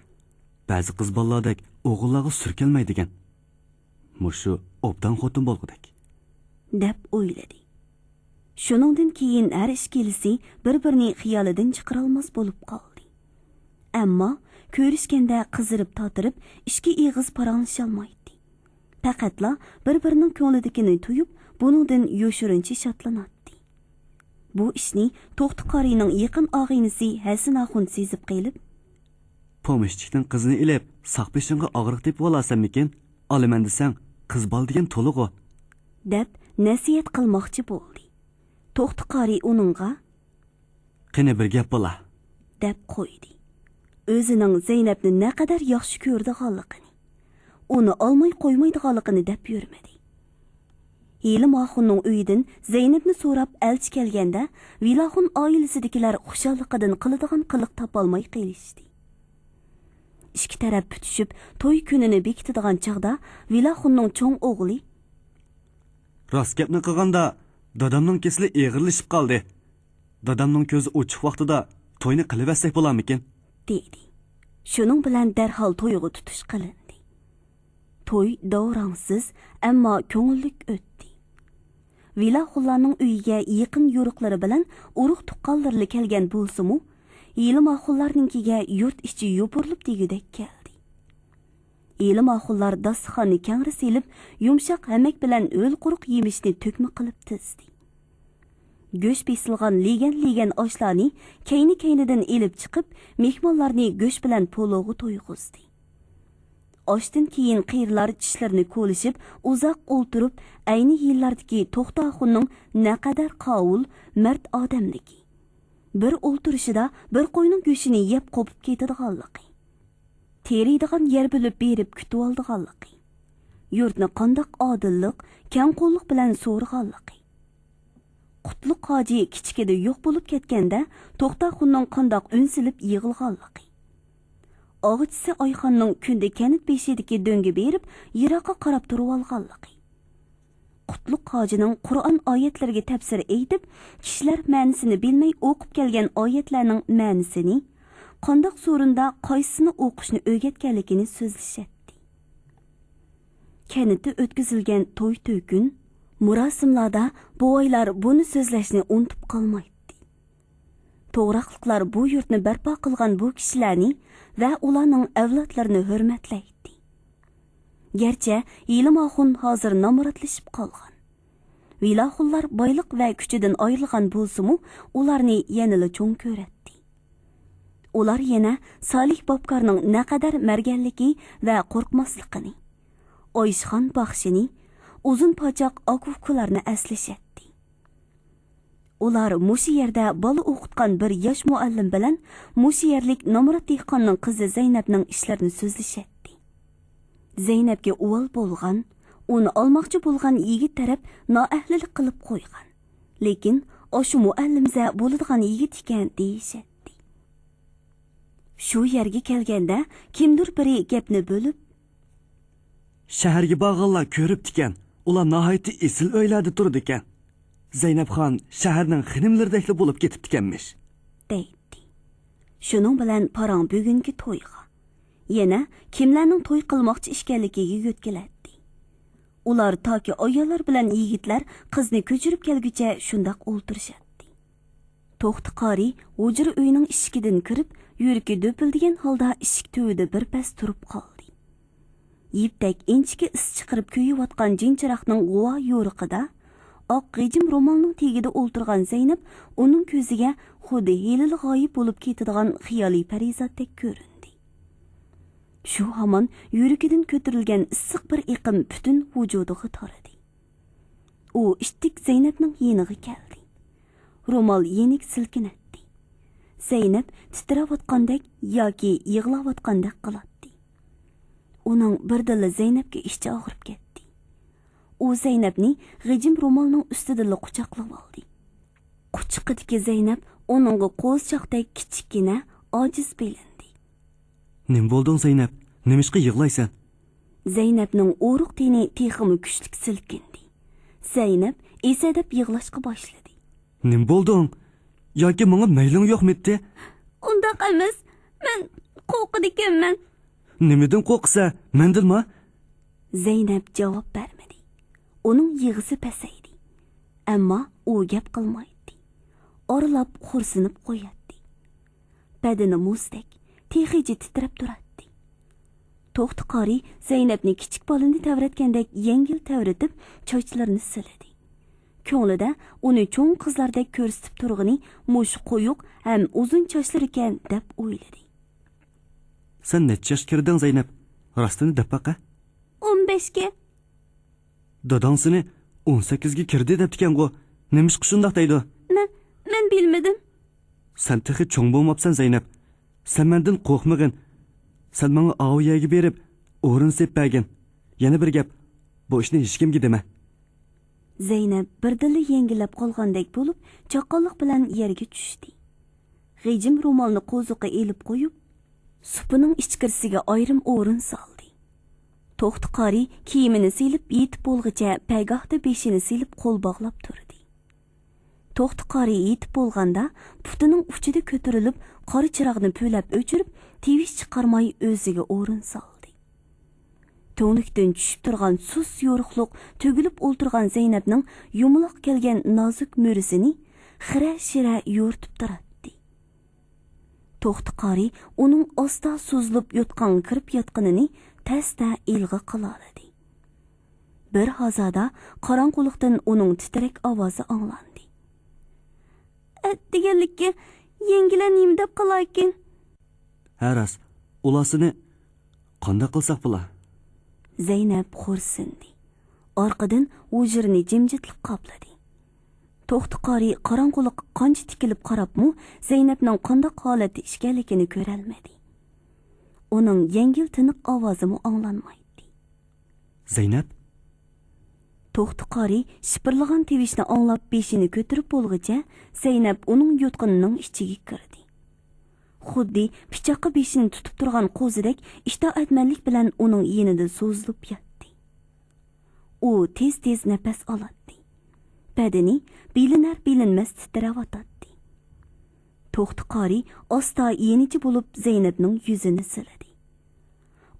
بەزى قىز بالىلاردەك ئوغۇللارغا سۈر كەلمەيدىكەن. مۇشۇ ئوبدان خوتۇن بولغۇدەك، دەپ ئويلىدى. شۇنىڭدىن كېيىن ھەر ئىككىلىسى بىر-بىرىنى خىيالىدىن چىقىرالماس بولۇپ قالدى. ئەمما كۆرۈشكەندە قىزىرىپ تاتىرىپ، ئىككى ئېغىز پاراڭلىشالمايتتى. پەقەتلا بىر-بىرىنىڭ كۆڭلىدىكىنى تۇيۇپ، بۇنىڭدىن يوشۇرۇنچە شادلىناتتى. بۇ ئىشنى توختى قارىنىڭ يېقىن ئاغىنىسى ھەسەن ئاخۇن سېزىپ قېلىپ، پومېشچىكنىڭ قىزىنى ئېلىپ، ساق بېشىڭغا ئاغرىق تېپىۋالارسەنمىكىن؟ ئالىمەن دېسەڭ، قىز بالا دېگەن تولىغۇ، دەپ نەسىھەت قىلماقچى بولدى. توختى قارى ئۇنىڭغا، قېنى، بىر گەپ بولا، دەپ قويدى. ئۆزىنىڭ زەينەپنى نەقەدەر ياخشى كۆرىدىغانلىقىنى، ئۇنى ئالماي قويمايدىغانلىقىنى دەپ يۈرمىدى. ھېلىم ئاخۇننىڭ ئۆيىدىن زەينەپنى سوراپ ئەلچى كەلگەندە، ۋىلاخۇن ئائىلىسىدىكىلەر خۇشاللىقىدىن قىلىدىغان قىلىق تاپالماي قېلىشتى. ئىككى تەرەپ پۈتۈشۈپ، توي كۈنىنى بېكىتىدىغان چاغدا، ۋىلاخۇننىڭ چوڭ ئوغلى، راست گەپنى قىلغاندا، دادامنىڭ كېسىلى ئېغىرلىشىپ قالدى. دادامنىڭ كۆزى ئوچۇق ۋاقتىدا توينى قىلىۋەتسەك بولارمىكىن؟ دېدى. شۇنىڭ بىلەن دەرھال تويغا تۇتۇش قىلىندى. توي داۋراڭسىز، ئەمما كۆڭۈللۈك ئۆتتى. ۋىلاخۇنلارنىڭ ئۆيىگە يېقىن يورۇقلىرى بىلەن ئۇرۇق تۇغقانلىرىلا كەلگەن بولسىمۇ، ھېلىم ئاخۇنلارنىڭكىگە يۇرت ئىچى يوپۇرۇلۇپ دېگۈدەك كەلدى. ھېلىم ئاخۇنلار داستىخاننى كەڭرى سېلىپ، يۇمشاق ھەمەك بىلەن ھۆل قۇرۇق يېمىشنى تۆكمە قىلىپ تىزدى. گۆش بېسىلغان لېگەن-لېگەن ئاشلارنى كەينى-كەينىدىن ئېلىپ چىقىپ، مېھمانلارنى گۆش بىلەن پولۇغا تويغۇزدى. ئاشتىن كېيىن قېرىلار چىشلىرىنى كولىشىپ، ئۇزاق ئولتۇرۇپ، ئەينى يىللاردىكى توختى ئاخۇننىڭ نەقەدەر قاۋۇل، مەرد ئادەملىكى، بىر ئولتۇرۇشىدا بىر قوينىڭ گۆشىنى يەپ قوپۇپ كېتىدىغانلىقى، تېرىيدىغان يەر بۆلۈپ بېرىپ كۈتۈۋالىدىغانلىقى، يۇرتنى قانداق ئادىللىق، كەڭقوللۇق بىلەن سورىغانلىقى، قۇتلۇق ھاجى كىچىكىدە يوق بولۇپ كەتكەندە توختاخۇننىڭ قانداق ئۈن سېلىپ يىغلىغانلىقى، ئاغىچىسى ئايخاننىڭ كۈندە كەنت بېشىدىكى دۆڭگە بېرىپ يىراققا قاراپ تۇرۇۋالغانلىقى، قۇتلۇق ھاجىنىڭ قۇرئان ئايەتلىرىگە تەپسىر ئېيتىپ، كىشىلەر مەنىسىنى بىلمەي ئوقۇپ كەلگەن ئايەتلەرنىڭ مەنىسىنى، قانداق سورۇندا قايسىسىنى ئوقۇشنى ئۆگەتكەنلىكىنى سۆزلىشەتتى. كەنتتە ئۆتكۈزۈلگەن توي-تۆكۈن، مۇراسىملاردا بوۋايلار بۇنى سۆزلەشنى ئۇنتۇپ قالمايتتى. توغراقلىقلار بۇ يۇرتنى بەرپا قىلغان بۇ كىشىلەرنى ۋە ئۇلارنىڭ ئەۋلادلىرىنى ھۆرمەتلەيتتى. گەرچە ھېلىمۇ ئاخۇن ھازىر نامراتلىشىپ قالغان، ۋىلاخۇنلار بايلىق ۋە كۈچىدىن ئايرىلغان بولسىمۇ، ئۇلارنى يەنىلا چوڭ كۆرەتتى. ئۇلار يەنە سالىھ بابكارنىڭ نەقەدەر مەرگەنلىكى ۋە قورقماسلىقىنى، ئايشىخان باخشىنى، ئۇزۇن پاچاق ئاكا-ئۇكىلارنى ئەسلىشەتتى. ئۇلار مۇشۇ يەردە بالا ئوقۇتقان بىر ياش مۇئەللىم بىلەن مۇشۇ يەرلىك نامرات دېھقاننىڭ قىزى زەينەپنىڭ ئىشلىرىنى سۆزلىشەتتى. زەينەپكە ئۇۋال بولغان، ئۇنى ئالماقچى بولغان يىگىت تەرەپ نائەھلىلىك قىلىپ قويغان. لېكىن ئاشۇ مۇئەللىمزە بولىدىغان يىگىت ئىكەن دېيىشەتتى. شۇ يەرگە كەلگەندە كىمدۇر بىرى گەپنى بۆلۈپ، شەھەرگە بارغانلار كۆرۈپتىكەن، ئۇلار ناھايىتى ئېسىل ئۆيلەردە تۇرىدىكەن. زەينەپخان شەھەرنىڭ خېنىملىرىدەكلا بولۇپ كېتىپتىكەنمىش، دەيتتى. شۇنىڭ بىلەن پاراڭ بۈگۈنكى تويغا، يەنە كىملەرنىڭ توي قىلماقچى ئىكەنلىكىگە يۆتكىلەتتى. ئۇلار تاكى ئاياللار بىلەن يىگىتلەر قىزنى كۆچۈرۈپ كەلگۈچە شۇنداق ئولتۇرۇشاتتى. توختى قارى ھۇجرا ئۆينىڭ ئىشىكىدىن كىرىپ، يۈرىكى دۈپۈلدىگەن ھالدا ئىشىك تۈۋىدە بىر پەس تۇرۇپ قالدى. يىپتەك ئىنچىكە ئىس چىقىرىپ كۆيۈۋاتقان جىنچىراغنىڭ غۇۋا يورۇقىدا ئاق غىجىم رومالنىڭ تېگىدە ئولتۇرغان زەينەپ ئۇنىڭ كۆزىگە خۇددى ھېلىلا غايىب بولۇپ كېتىدىغان خىيالىي پەرىزاتتەك كۆرۈندى. شۇ ھامان يۈرىكىدىن كۆتۈرۈلگەن ئىسسىق بىر ئېقىم پۈتۈن ۋۇجۇدىغا تارىدى. ئۇ ئىتتىك زەينەپنىڭ يېنىغا كەلدى. رومال يېنىك سىلكىنەتتى. زەينەپ تىترەۋاتقاندەك ياكى يىغلاۋاتقاندەك قىلاتتى. ئۇنىڭ بىردىنلا زەينەپكە ئىچى ئاغرىپ كەتتى. ئۇ زەينەپنى غىجىم رومالنىڭ ئۈستىدىنلا قۇچاقلىۋالدى. قۇچىقىدىكى زەينەپ ئۇنىڭغا قوزىچاقتەك كىچىككىنە، ئاجىز بىلىندى. نېمە بولدۇڭ، زەينەپ؟ نېمىشقا يىغلايسەن؟ زەينەپنىڭ ئورۇق تېنى تېخىمۇ كۈچلۈك سىلكىندى. زەينەپ ئېسەدەپ يىغلاشقا باشلىدى. نېمە بولدۇڭ؟ ياكى ماڭا مەيلىڭ يوقمىتتى؟ ئۇنداق ئەمەس، مەن قورقىدىكەنمەن. نېمىدىن قورقىسەن؟ مەندىنمۇ؟ زەينەپ جاۋاب بەرمىدى. ئۇنىڭ يىغىسى پەسەيدى. ئەمما ئۇ گەپ قىلمايتتى. ئارىلاپ خورسىنىپ قوياتتى. بەدىنى مۇزدەك، تېخىچە تىترەپ تۇراتتى. توختى قارى زەينەپنى كىچىك بالىنى تەۋرەتكەندەك يەڭگىل تەۋرىتىپ، چاچلىرىنى سىلىدى. كۆڭلىدە ئۇنى چوڭ قىزلاردەك كۆرسىتىپ تۇرغىنى مۇشۇ قويۇق ھەم ئۇزۇن چاچلىرىكەن، دەپ ئويلىدى. سەن نەچچە ياشقا كىردىڭ، زەينەپ؟ راستىنى دەپ باقە. ئون بەشكە. داداڭ سېنى ئون سەككىزگە كىردى دەپتىكەنغۇ؟ نېمىشقا شۇنداق دەيدۇ؟ مەن، مەن بىلمىدىم. سەن تېخى چوڭ بولماپسەن، زەينەپ. سەن مەندىن قورقمىغىن. سەن ماڭا ئاۋۇ يەرگە بېرىپ، ئورۇن سېلىپ بەرگىن. يەنە بىر گەپ، بۇ ئىشنى ھېچكىمگە دېمە. زەينەپ بىردىنلا يەڭگىللەپ قالغاندەك بولۇپ، چاققانلىق بىلەن يەرگە چۈشتى. غىجىم رومالنى قوزۇققا ئېلىپ قويۇپ، سۇپىنىڭ ئىچكىرىسىگە ئايرىم ئورۇن سالدى. توختى قارى كىيىمىنى سېلىپ يېتىپ بولغۇچە پەگاھتا بېشىنى سېلىپ قول باغلاپ تۇردى. توختى قارى يېتىپ بولغاندا پۇتىنىڭ ئۇچىدا كۆتۈرۈلۈپ قارا چىراغنى پۈۋلەپ ئۆچۈرۈپ، تىۋىش چىقارماي ئۆزىگە ئورۇن سالدى. تۈڭلۈكتىن چۈشۈپ تۇرغان سۇس يورۇقلۇق تۈگۈلۈپ ئولتۇرغان زەينەپنىڭ يۇمىلاق كەلگەن نازۇك مۈرىسىنى خىرە-شىرە يورۇتۇپ تۇراتتى. توختى قارى ئۇنىڭ ئاستا سوزۇلۇپ يوتقانغا كىرىپ ياتقىنىنى تەستە ئىلغا قىلالىدى. بىر ھازادا قاراڭغۇلۇقتىن ئۇنىڭ تىترەك ئاۋازى ئاڭلاندى. ئەتىگەنلىككە يەڭگىلەر نېمە دەپ قالاكىن؟ ھە راست، ئۇلار سېنى قانداق قىلساق بولا؟ زەينەپ خورسىندى. ئارقىدىن ھۇجرىنى جىمجىتلىق قاپلىدى. توختى قارى قاراڭغۇلۇققا قانچە تىكىلىپ قاراپمۇ، زەينەپنىڭ قانداق ھالەتتە ئىكەنلىكىنى كۆرەلمىدى. ئۇنىڭ يەڭگىل تىنىق ئاۋازىمۇ ئاڭلانمايتتى. زەينەپ؟ توختى قارى شىپىرلىغان تىۋىشنى ئاڭلاپ بېشىنى كۆتۈرۈپ بولغۇچە، زەينەپ ئۇنىڭ يوتقىنىنىڭ ئىچىگە كىردى. خۇددى پىچاققا بېشىنى تۇتۇپ تۇرغان قوزىدەك ئىتائەتمەنلىك بىلەن ئۇنىڭ يېنىدا سوزۇلۇپ ياتتى. ئۇ تېز-تېز نەپەس ئالاتتى. بەدىنى بىلىنەر-بىلىنمەس تىترەۋاتاتتى. توختى قارى ئاستا يېنىچە بولۇپ زەينەپنىڭ يۈزىنى سىلىدى.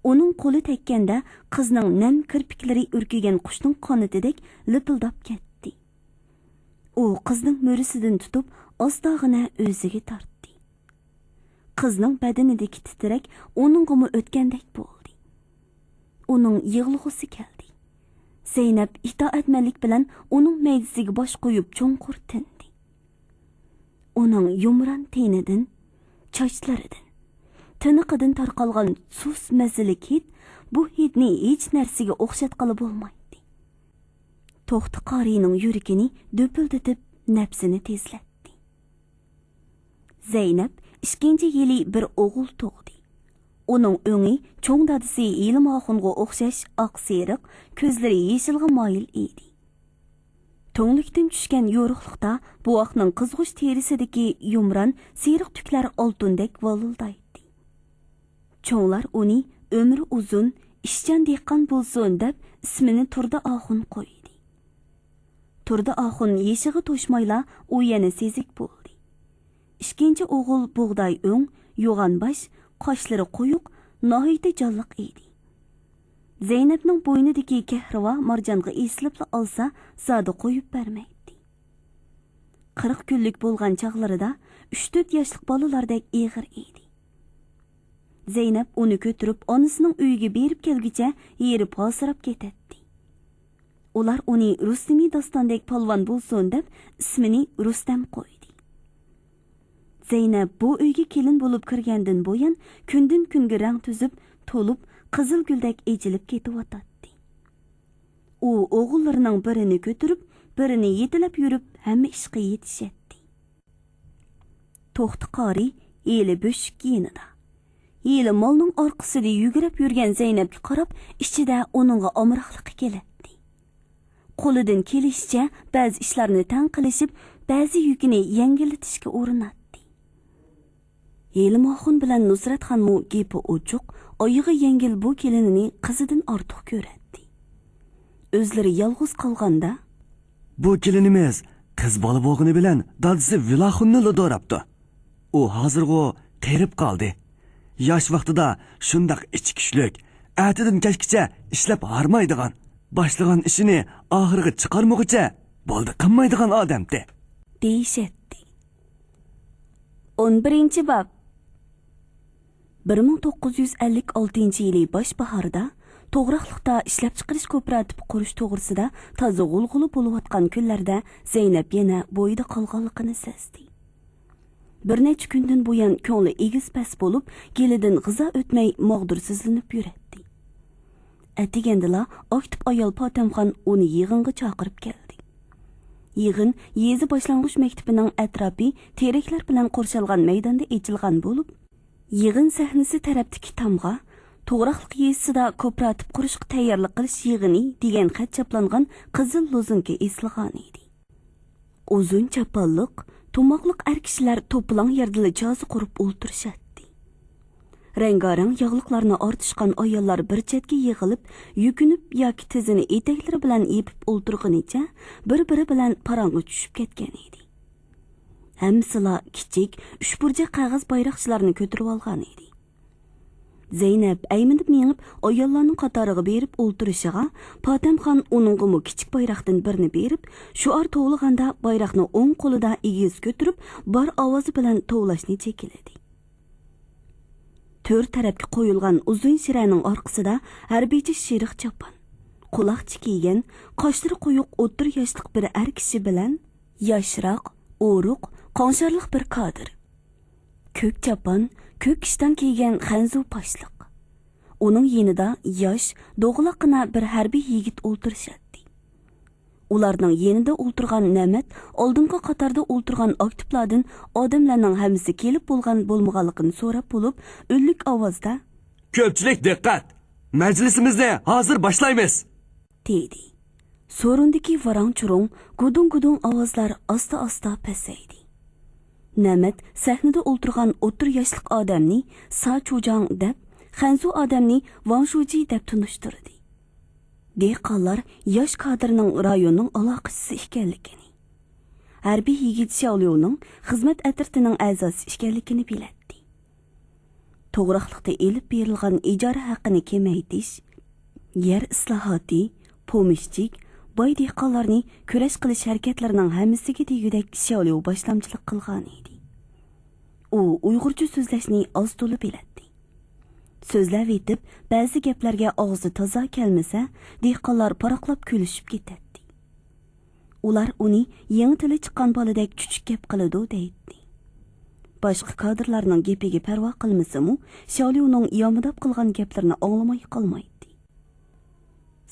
ئۇنىڭ قولى تەگكەندە قىزنىڭ نەم كىرپىكلىرى ئۈركۈگەن قۇشنىڭ قانىتىدەك لىپىلداپ كەتتى. ئۇ قىزنىڭ مۈرىسىدىن تۇتۇپ ئاستاغىنە ئۆزىگە تارتتى. قىزنىڭ بەدىنىدىكى تىترەك ئۇنىڭغىمۇ ئۆتكەندەك بولدى. ئۇنىڭ يىغلىغۇسى كەلدى. زەينەپ ئىتائەتمەنلىك بىلەن ئۇنىڭ مەيدىسىگە باش قويۇپ چوڭقۇر تىندى. ئۇنىڭ يۇمران تېنىدىن، چاچلىرىدىن، تىنىقىدىن تارقالغان سۇس مەززىلىك ھىد، بۇ ھىدنى ھېچ نەرسىگە ئوخشاتقىلى بولمايتتى. توختى قارىينىڭ يۈرىكىنى دۈپۈلدىتىپ، نەپسىنى تېزلەتتى. زەينەپ ئىككىنچى يىلى بىر ئوغۇل تۇغدى. ئۇنىڭ ئۆڭى چوڭ دادىسى ھېلىم ئاخۇنغا ئوخشاش ئاق سېرىق، كۆزلىرى يېشىلغا مايىل ئىدى. تۈڭلۈكتىن چۈشكەن يورۇقلۇقتا بوۋاقنىڭ قىزغۇچ تېرىسىدىكى يۇمران سېرىق تۈكلەر ئالتۇندەك ۋالىلدايتتى. چوڭلار ئۇنى ئۆمرى ئۇزۇن، ئىشچان دېھقان بولسۇن دەپ ئىسمىنى تۇردى ئاخۇن قويدى. تۇردى ئاخۇن يېشىغا توشمايلا ئۇ يەنە سېزىك بولدى. ئىككىنچى ئوغۇل بۇغداي ئۆڭ، يوغان باش، قاشلىرى قويۇق، ناھايىتى جانلىق ئىدى. زەينەپنىڭ بوينىدىكى كەھرىۋا مارجانغا ئېسىلىپلا ئالسا، زادى قويۇپ بەرمەيتتى. قىرىق كۈنلۈك بولغان چاغلىرىدا ئۈچ تۆت ياشلىق بالىلاردەك ئېغىر ئىدى. زەينەپ ئۇنى كۆتۈرۈپ ئانىسىنىڭ ئۆيىگە بېرىپ كەلگۈچە ھېرىپ ھالسىراپ كېتەتتى. ئۇلار ئۇنى رۇستىمى داستاندەك پالۋان بولسۇن دەپ ئىسمىنى رۇستەم قويدى. زەينەپ بۇ ئۆيگە كېلىن بولۇپ كىرگەندىن بۇيان كۈندىن كۈنگە رەڭ تۈزۈپ، تولۇپ، قىزىل گۈلدەك ئېچىلىپ كېتىۋاتاتتى. ئۇ ئوغۇللىرىنىڭ بىرىنى كۆتۈرۈپ، بىرىنى يېتىلەپ يۈرۈپ، ھەممە ئىشقا يېتىشەتتى. توختى قارى ھېلى بۆشۈك يېنىدا. ھېلى مالنىڭ ئارقىسىدا يۈگۈرۈپ يۈرگەن زەينەپكە قاراپ، ئىچىدە ئۇنىڭغا ئامراقلىقى كېلەتتى. قولىدىن كېلىشىچە بەزى ئىشلارنى تەڭ قىلىشىپ، بەزى يۈكىنى يەڭگىللىتىشكە ئۇرۇناتتى. ھېلىم ئاخۇن بىلەن نۇسرەتخانمۇ گېپى ئوچۇق، ئايىغى يەڭگىل بۇ كېلىنىنى قىزىدىن ئارتۇق كۆرەتتى. ئۆزلىرى يالغۇز قالغاندا، بۇ كېلىنىمىز قىز بالا بولغىنى بىلەن دادىسى ۋىلاخۇننىلا دوراپتۇ. ئۇ ھازىرغۇ قېرىپ قالدى. ياش ۋاقتىدا شۇنداق ئىچى كۈچلۈك، ئەتىدىن كەچكىچە ئىشلەپ ھارمايدىغان، باشلىغان ئىشىنى ئاخىرىغا چىقارمىغۇچە بولدى قىلمايدىغان ئادەمتى. دېيىشەتتى. ئون بىرىنچى باب. بىر مىڭ توققۇز يۈز ئەللىك ئالتىنچى يىلى باش باھاردا توغراقلىقتا ئىشلەپچىقىرىش كوپىراتىپى قۇرۇش توغرىسىدا تازا غۇلغۇلا بولۇۋاتقان كۈنلەردە زەينەپ يەنە بويىدا قالغانلىقىنى سەزدى. بىر نەچچە كۈندىن بۇيان كۆڭلى ئېگىز-پەس بولۇپ، گېلىدىن غىزا ئۆتمەي ماغدۇرسىزلىنىپ يۈرەتتى. ئەتىگەندىلا ئاكتىپ ئايال پاتەمخان ئۇنى يىغىنغا چاقىرىپ كەلدى. يىغىن يېزا باشلانغۇچ مەكتىپىنىڭ ئەتراپى تېرەكلەر بىلەن قورشالغان مەيداندا ئېچىلغان بولۇپ، يىغىن سەھنىسى تەرەپتىكى تامغا «توغراقلىق يېزىسىدا كوپىراتىپ قۇرۇشقا تەييارلىق قىلىش يىغىنى» دېگەن خەت چاپلانغان قىزىل لوزۇنكا ئېسىلغانىدى. ئۇزۇن چاپانلىق، تۇماقلىق ئەر كىشىلەر توپىلاڭ يەردىلا جازا قۇرۇپ ئولتۇرۇشاتتى. رەڭگارەڭ ياغلىقلارنى ئارتىشقان ئاياللار بىر چەتكە يىغىلىپ، يۈكۈنۈپ ياكى تىزىنى ئېتەكلىرى بىلەن يېپىپ ئولتۇرغىنىچە بىر-بىرى بىلەن پاراڭغا چۈشۈپ كەتكەنىدى. ھەممىسىلا كىچىك، ئۈچبۇرجەك قەغەز بايراقچىلارنى كۆتۈرۈۋالغانىدى. زەينەپ ئەيمىنىپ مېڭىپ، ئاياللارنىڭ قاتارىغا بېرىپ ئولتۇرۇشىغا، پاتەمخان ئۇنىڭغىمۇ كىچىك بايراقتىن بىرنى بېرىپ، شوئار توۋلىغاندا بايراقنى ئوڭ قولىدا ئېگىز كۆتۈرۈپ، بار ئاۋازى بىلەن توۋلاشنى جېكىلىدى. تۆر تەرەپكە قويۇلغان ئۇزۇن شىرەنىڭ ئارقىسىدا ھەربىيچە شېرىق چاپان، قۇلاقچە كىيگەن، قاشلىرى قويۇق ئوتتۇرا ياشلىق بىر ئەر كىشى بىلەن ياشراق، ئورۇق، قاڭشارلىق بىر كادىر. كۆك چاپان، كۆك ئىشتان كىيگەن خەنزۇ باشلىق. ئۇنىڭ يېنىدا ياش، دوغىلاققىنا بىر ھەربىي يىگىت ئولتۇرۇشاتتى. ئۇلارنىڭ يېنىدا ئولتۇرغان نەمەت ئالدىنقى قاتاردا ئولتۇرغان ئاكتىپلاردىن ئادەملەرنىڭ ھەممىسى كېلىپ بولغان بولمىغانلىقىنى سوراپ بولۇپ، ئۈنلۈك ئاۋازدا: كۆپچىلىك دىققەت! مەجلىسىمىزنى ھازىر باشلايمىز! دېدى. سورۇندىكى ۋاراڭ-چۇرۇڭ، گۇدۇڭ-گۇدۇڭ ئاۋازلار ئاستا-ئاستا پەسەيدى. نەمەت سەھنىدە ئولتۇرغان ئوتتۇرا ياشلىق ئادەمنى سا چۇجاڭ دەپ، خەنزۇ ئادەمنى ۋاڭ شۇجى دەپ تونۇشتۇردى. دېھقانلار ياش كادىرنىڭ رايوننىڭ ئالاقىچىسى ئىكەنلىكىنى، ھەربىي يىگىت شياۋليۇنىڭ خىزمەت ئەترىتىنىڭ ئەزاسى ئىكەنلىكىنى بىلەتتى. توغراقلىقتا ئېلىپ بېرىلغان ئىجارە ھەققىنى كېمەيتىش، يەر ئىسلاھاتى، پومېشچىك، باي دېھقانلارنى كۈرەش قىلىش ھەرىكەتلىرىنىڭ ھەممىسىگە دېگۈدەك شياۋليۇ باشلامچىلىق قىلغانىدى. ئۇ ئۇيغۇرچە سۆزلەشنى ئاز-تولا بىلەتتى. سۆزلەۋېتىپ، بەزى گەپلەرگە ئاغزى تازا كەلمىسە، دېھقانلار پاراقلاپ كۈلۈشۈپ كېتەتتى. ئۇلار ئۇنى يېڭى تىلى چىققان بالىدەك چۈچۈك گەپ قىلىدۇ دەيتتى. باشقا كادىرلارنىڭ گېپىگە پەرۋا قىلمىسىمۇ، شياۋليۇنىڭ يامىداپ قىلغان گەپلىرىنى ئاڭلىماي قالمايتتى.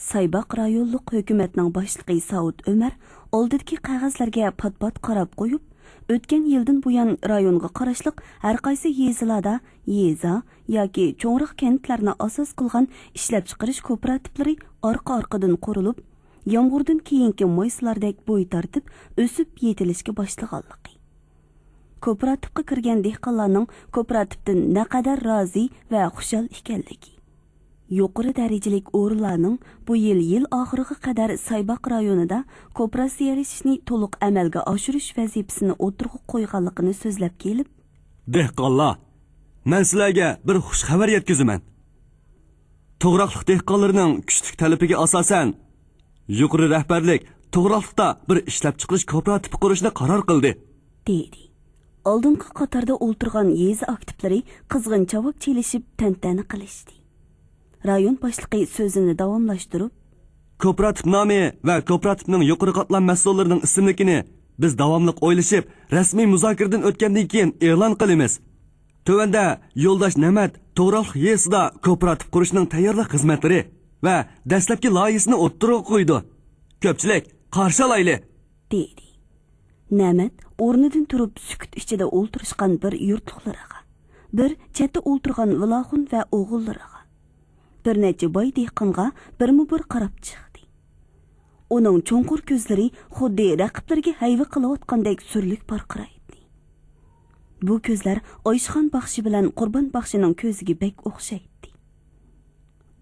سايباق رايونلۇق ھۆكۈمەتنىڭ باشلىقى ساۋۇت ئۆمەر ئالدىدىكى قەغەزلەرگە پات-پات قاراپ قويۇپ، ئۆتكەن يىلدىن بۇيان رايونغا قاراشلىق ھەرقايسى يېزىلاردا يېزا ياكى چوڭراق كەنتلەرنى ئاساس قىلغان ئىشلەپچىقىرىش كوپىراتىپلىرى ئارقا-ئارقىدىن قۇرۇلۇپ، يامغۇردىن كېيىنكى مايسىلاردەك بوي تارتىپ ئۆسۈپ يېتىلىشكە باشلىغانلىقى، كوپىراتىپقا كىرگەن دېھقانلارنىڭ كوپىراتىپتىن نەقەدەر رازى ۋە خۇشال ئىكەنلىكى، يۇقىرى دەرىجىلىك ئورۇنلارنىڭ بۇ يىل يىل ئاخىرىغا قەدەر سايباق رايونىدا كوپىراتسىيەلىشىشنى تولۇق ئەمەلگە ئاشۇرۇش ۋەزىپىسىنى ئوتتۇرىغا قويغانلىقىنى سۆزلەپ كېلىپ، دېھقانلار، مەن سىلەرگە بىر خۇش خەۋەر يەتكۈزىمەن. توغراقلىق دېھقانلىرىنىڭ كۈچلۈك تەلىپىگە ئاساسەن، يۇقىرى رەھبەرلىك توغراقلىقتا بىر ئىشلەپچىقىرىش كوپىراتىپى قۇرۇشنى قارار قىلدى. دېدى. ئالدىنقى قاتاردا ئولتۇرغان يېزا ئاكتىپلىرى قىزغىن چاۋاك چېلىشىپ تەنتەنە قىلىشتى. رايون باشلىقى سۆزىنى داۋاملاشتۇرۇپ، كوپىراتىپ نامى ۋە كوپىراتىپنىڭ يۇقىرى قاتلام مەسئۇللىرىنىڭ ئىسىملىكىنى بىز داۋاملىق ئويلىشىپ، رەسمىي مۇزاكىرىدىن ئۆتكەندىن كېيىن ئېلان قىلىمىز. تۆۋەندە يولداش نەمەت توغراقلىق يېزىسىدا كوپىراتىپ قۇرۇشنىڭ تەييارلىق خىزمەتلىرى ۋە دەسلەپكى لايىھىسىنى ئوتتۇرىغا قويىدۇ. كۆپچىلىك، قارشى ئالايلى! دېدى. نەمەت ئورنىدىن تۇرۇپ سۈكۈت ئىچىدە ئولتۇرۇشقان بىر يۇرتلۇقلىرىغا، بىر چەتتە ئولتۇرغان ۋىلاخۇن ۋە ئوغۇللىرىغا، بىر نەچچە باي دېھقانغا بىرمۇبىر قاراپ چىقتى. ئۇنىڭ چوڭقۇر كۆزلىرى خۇددى رەقىبلىرىگە ھەيۋە قىلىۋاتقاندەك سۈرلۈك پارقىرايتتى. بۇ كۆزلەر ئايشىخان باخشى بىلەن قۇربان باخشىنىڭ كۆزىگە بەك ئوخشايتتى.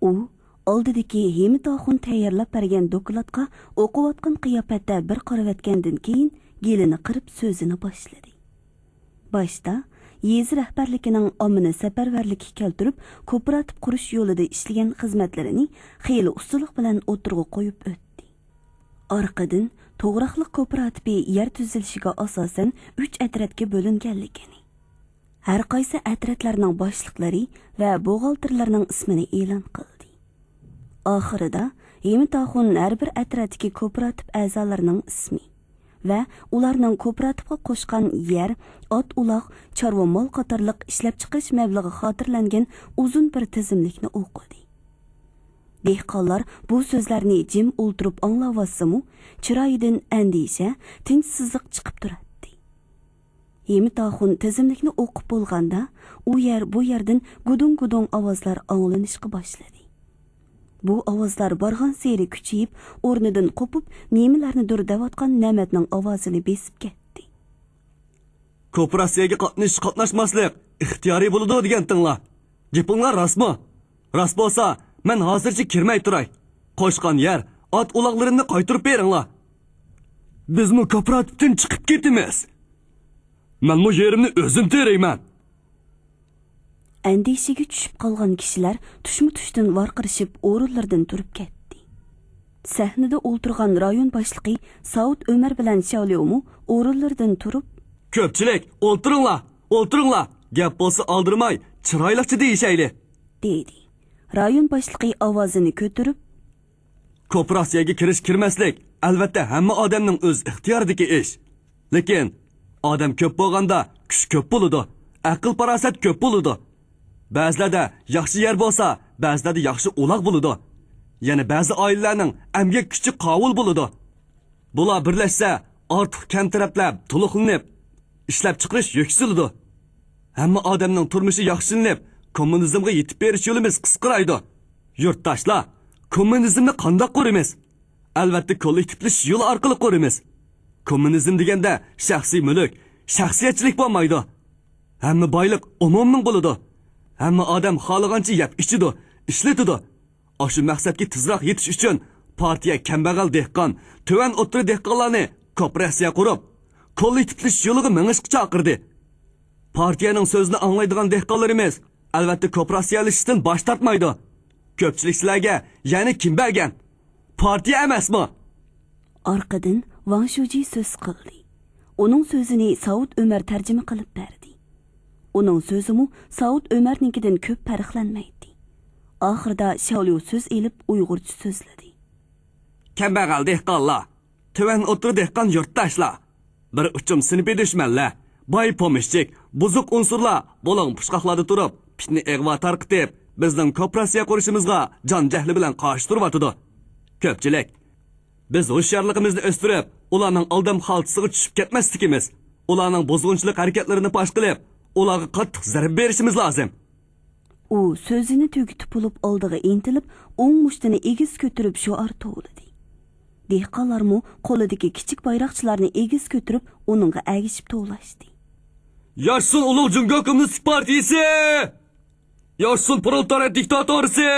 ئۇ ئالدىدىكى ھىمىت ئاخۇن تەييارلاپ بەرگەن دوكلاتقا ئوقۇۋاتقان قىياپەتتە بىر قارىۋەتكەندىن كېيىن، گېلىنى قىرىپ سۆزىنى باشلىدى. باشتا يېزا رەھبەرلىكىنىڭ ئاممىنى سەپەرۋەرلىككە كەلتۈرۈپ، كوپىراتىپ قۇرۇش يولىدا ئىشلىگەن خىزمەتلىرىنى خېلى ئۇستىلىق بىلەن ئوتتۇرىغا قويۇپ ئۆتتى. ئارقىدىن توغراقلىق كوپىراتىپى يەر تۈزۈلۈشىگە ئاساسەن ئۈچ ئەترەتكە بۆلۈنگەنلىكىنى، ھەرقايسى ئەترەتلەرنىڭ باشلىقلىرى ۋە بوغالتىرلىرىنىڭ ئىسمىنى ئېلان قىلدى. ئاخىرىدا ھىمىت ئاخۇن ھەر بىر ئەترەتتىكى كوپىراتىپ ئەزالىرىنىڭ ئىسمى ۋە ئۇلارنىڭ كوپىراتىپقا قوشقان يەر، ئات-ئۇلاغ، چارۋا مال قاتارلىق ئىشلەپچىقىرىش مەبلىغى خاتىرىلەنگەن ئۇزۇن بىر تىزىملىكنى ئوقۇدى. دېھقانلار بۇ سۆزلەرنى جىم ئولتۇرۇپ ئاڭلاۋاتسىمۇ، چىرايىدىن ئەندىشە، تىنچسىزلىق چىقىپ تۇراتتى. ھىمىت ئاخۇن تىزىملىكنى ئوقۇپ بولغاندا، ئۇ يەر بۇ يەردىن گۇدۇڭ-گۇدۇڭ ئاۋازلار ئاڭلىنىشقا باشلىدى. بۇ ئاۋازلار بارغانسېرى كۈچىيىپ، ئورنىدىن قوپۇپ، نېمىلەرنىدۇر دەۋاتقان نەمەتنىڭ ئاۋازىنى بېسىپ كەتتى. كوپىراتسىيەگە قاتنىشىش-قاتناشماسلىق ئىختىيارىي بولىدۇ دېگەنتىڭلار. گېپىڭلار راستمۇ؟ راست بولسا، مەن ھازىرچە كىرمەي تۇراي. قوشقان يەر، ئات-ئۇلاغلىرىمنى قايتۇرۇپ بېرىڭلار. بىزمۇ كوپىراتىپتىن چىقىپ كېتىمىز. مەنمۇ يېرىمنى ئۆزۈم تېرىيمەن. ئەندىشىگە چۈشۈپ قالغان كىشىلەر تۇشمۇ تۇشتىن ۋارقىرىشىپ ئورۇنلىرىدىن تۇرۇپ كەتتى. سەھنىدە ئولتۇرغان رايون باشلىقى ساۋۇت ئۆمەر بىلەن شياۋليۇمۇ ئورۇنلىرىدىن تۇرۇپ، كۆپچىلىك، ئولتۇرۇڭلار، ئولتۇرۇڭلار، گەپ بولسا ئالدىرىماي، چىرايلىقچە دېيىشەيلى، دېدى. رايون باشلىقى ئاۋازىنى كۆتۈرۈپ، كوپىراتسىيەگە كىرىش-كىرمەسلىك، ئەلۋەتتە، ھەممە ئادەمنىڭ ئۆز ئىختىيارىدىكى ئىش. لېكىن ئادەم كۆپ بولغاندا كۈچ كۆپ بولىدۇ، ئەقىل-پاراسەت كۆپ بولىدۇ. بەزىلەردە ياخشى يەر بولسا، بەزىلەردە ياخشى ئۇلاغ بولىدۇ. يەنە بەزى ئائىلىلەرنىڭ ئەمگەك كۈچى قاۋۇل بولىدۇ. بۇلار بىرلەشسە، ئارتۇق كەمتەرەپلەر تولۇقلىنىپ، ئىشلەپچىقىرىش يۈكسىلىدۇ. ھەممە ئادەمنىڭ تۇرمۇشى ياخشىلىنىپ، كوممۇنىزمغا يېتىپ بېرىش يولىمىز قىسقىرايدۇ. يۇرتداشلار، كوممۇنىزمنى قانداق قۇرىمىز؟ ئەلۋەتتە، كوللېكتىپلىشىش يولى ئارقىلىق قۇرىمىز. كوممۇنىزم دېگەندە شەخسىي مۈلۈك، شەخسىيەتچىلىك بولمايدۇ. ھەممە بايلىق ئومۇمنىڭ بولىدۇ. ھەممە ئادەم خالىغانچە يەپ ئىچىدۇ، ئىشلىتىدۇ. ئاشۇ مەقسەتكە تېزراق يېتىش ئۈچۈن پارتىيە كەمبەغەل دېھقان، تۆۋەن ئوتتۇرا دېھقانلارنى كوپىراتسىيە قۇرۇپ، كوللېكتىپلىشىش يولىغا مېڭىشقا چاقىردى. پارتىيەنىڭ سۆزىنى ئاڭلايدىغان دېھقانلىرىمىز، ئەلۋەتتە، كوپىراتسىيەلىشىشتىن باش تارتمايدۇ. كۆپچىلىك سىلەرگە يەنە كىم بەرگەن؟ پارتىيە ئەمەسمۇ؟ ئارقىدىن ۋاڭ شۇجى سۆز قىلدى. ئۇنىڭ سۆزىنى ساۋۇت ئۆمەر تەرجىمە قىلىپ بەردى. ئۇنىڭ سۆزىمۇ ساۋۇت ئۆمەرنىڭكىدىن كۆپ پەرقلەنمەيتتى. ئاخىرىدا شياۋليۇ سۆز ئېلىپ ئۇيغۇرچە سۆزلىدى. كەمبەغەل دېھقانلار، تۆۋەن ئوتتۇرا دېھقان يۇرتداشلار، بىر ئۇچۇم سىنىپىي دۈشمەنلەر، باي پومېشچىك، بۇزۇق ئۇنسۇرلار بۇلۇڭ پۇچقاقلاردا تۇرۇپ، پىتنە ئىغۋا تارقىتىپ، بىزنىڭ كوپىراتسىيە قۇرۇشىمىزغا جان جەھلى بىلەن قارشى تۇرۇۋاتىدۇ. كۆپچىلىك، بىز ھوشيارلىقىمىزنى ئۆستۈرۈپ، ئۇلارنىڭ ئالدام خالتىسىغا چۈشۈپ كەتمەسلىكىمىز، ئۇلارنىڭ بۇزغۇنچىلىق ھەرىكەتلىرىنى پاش قىلىپ، ئۇلارغا قاتتىق زەربە بېرىشىمىز لازىم. ئۇ سۆزىنى تۈگىتىپ بولۇپ ئالدىغا ئىنتىلىپ، ئوڭ مۇشتىنى ئېگىز كۆتۈرۈپ شوئار توۋلىدى. دېھقانلارمۇ قولىدىكى كىچىك بايراقچىلارنى ئېگىز كۆتۈرۈپ ئۇنىڭغا ئەگىشىپ توۋلاشتى. ياشىسۇن ئۇلۇغ جۇڭگو كوممۇنىستىك پارتىيىسى! ياشىسۇن پرولېتارىيات دىكتاتورىسى!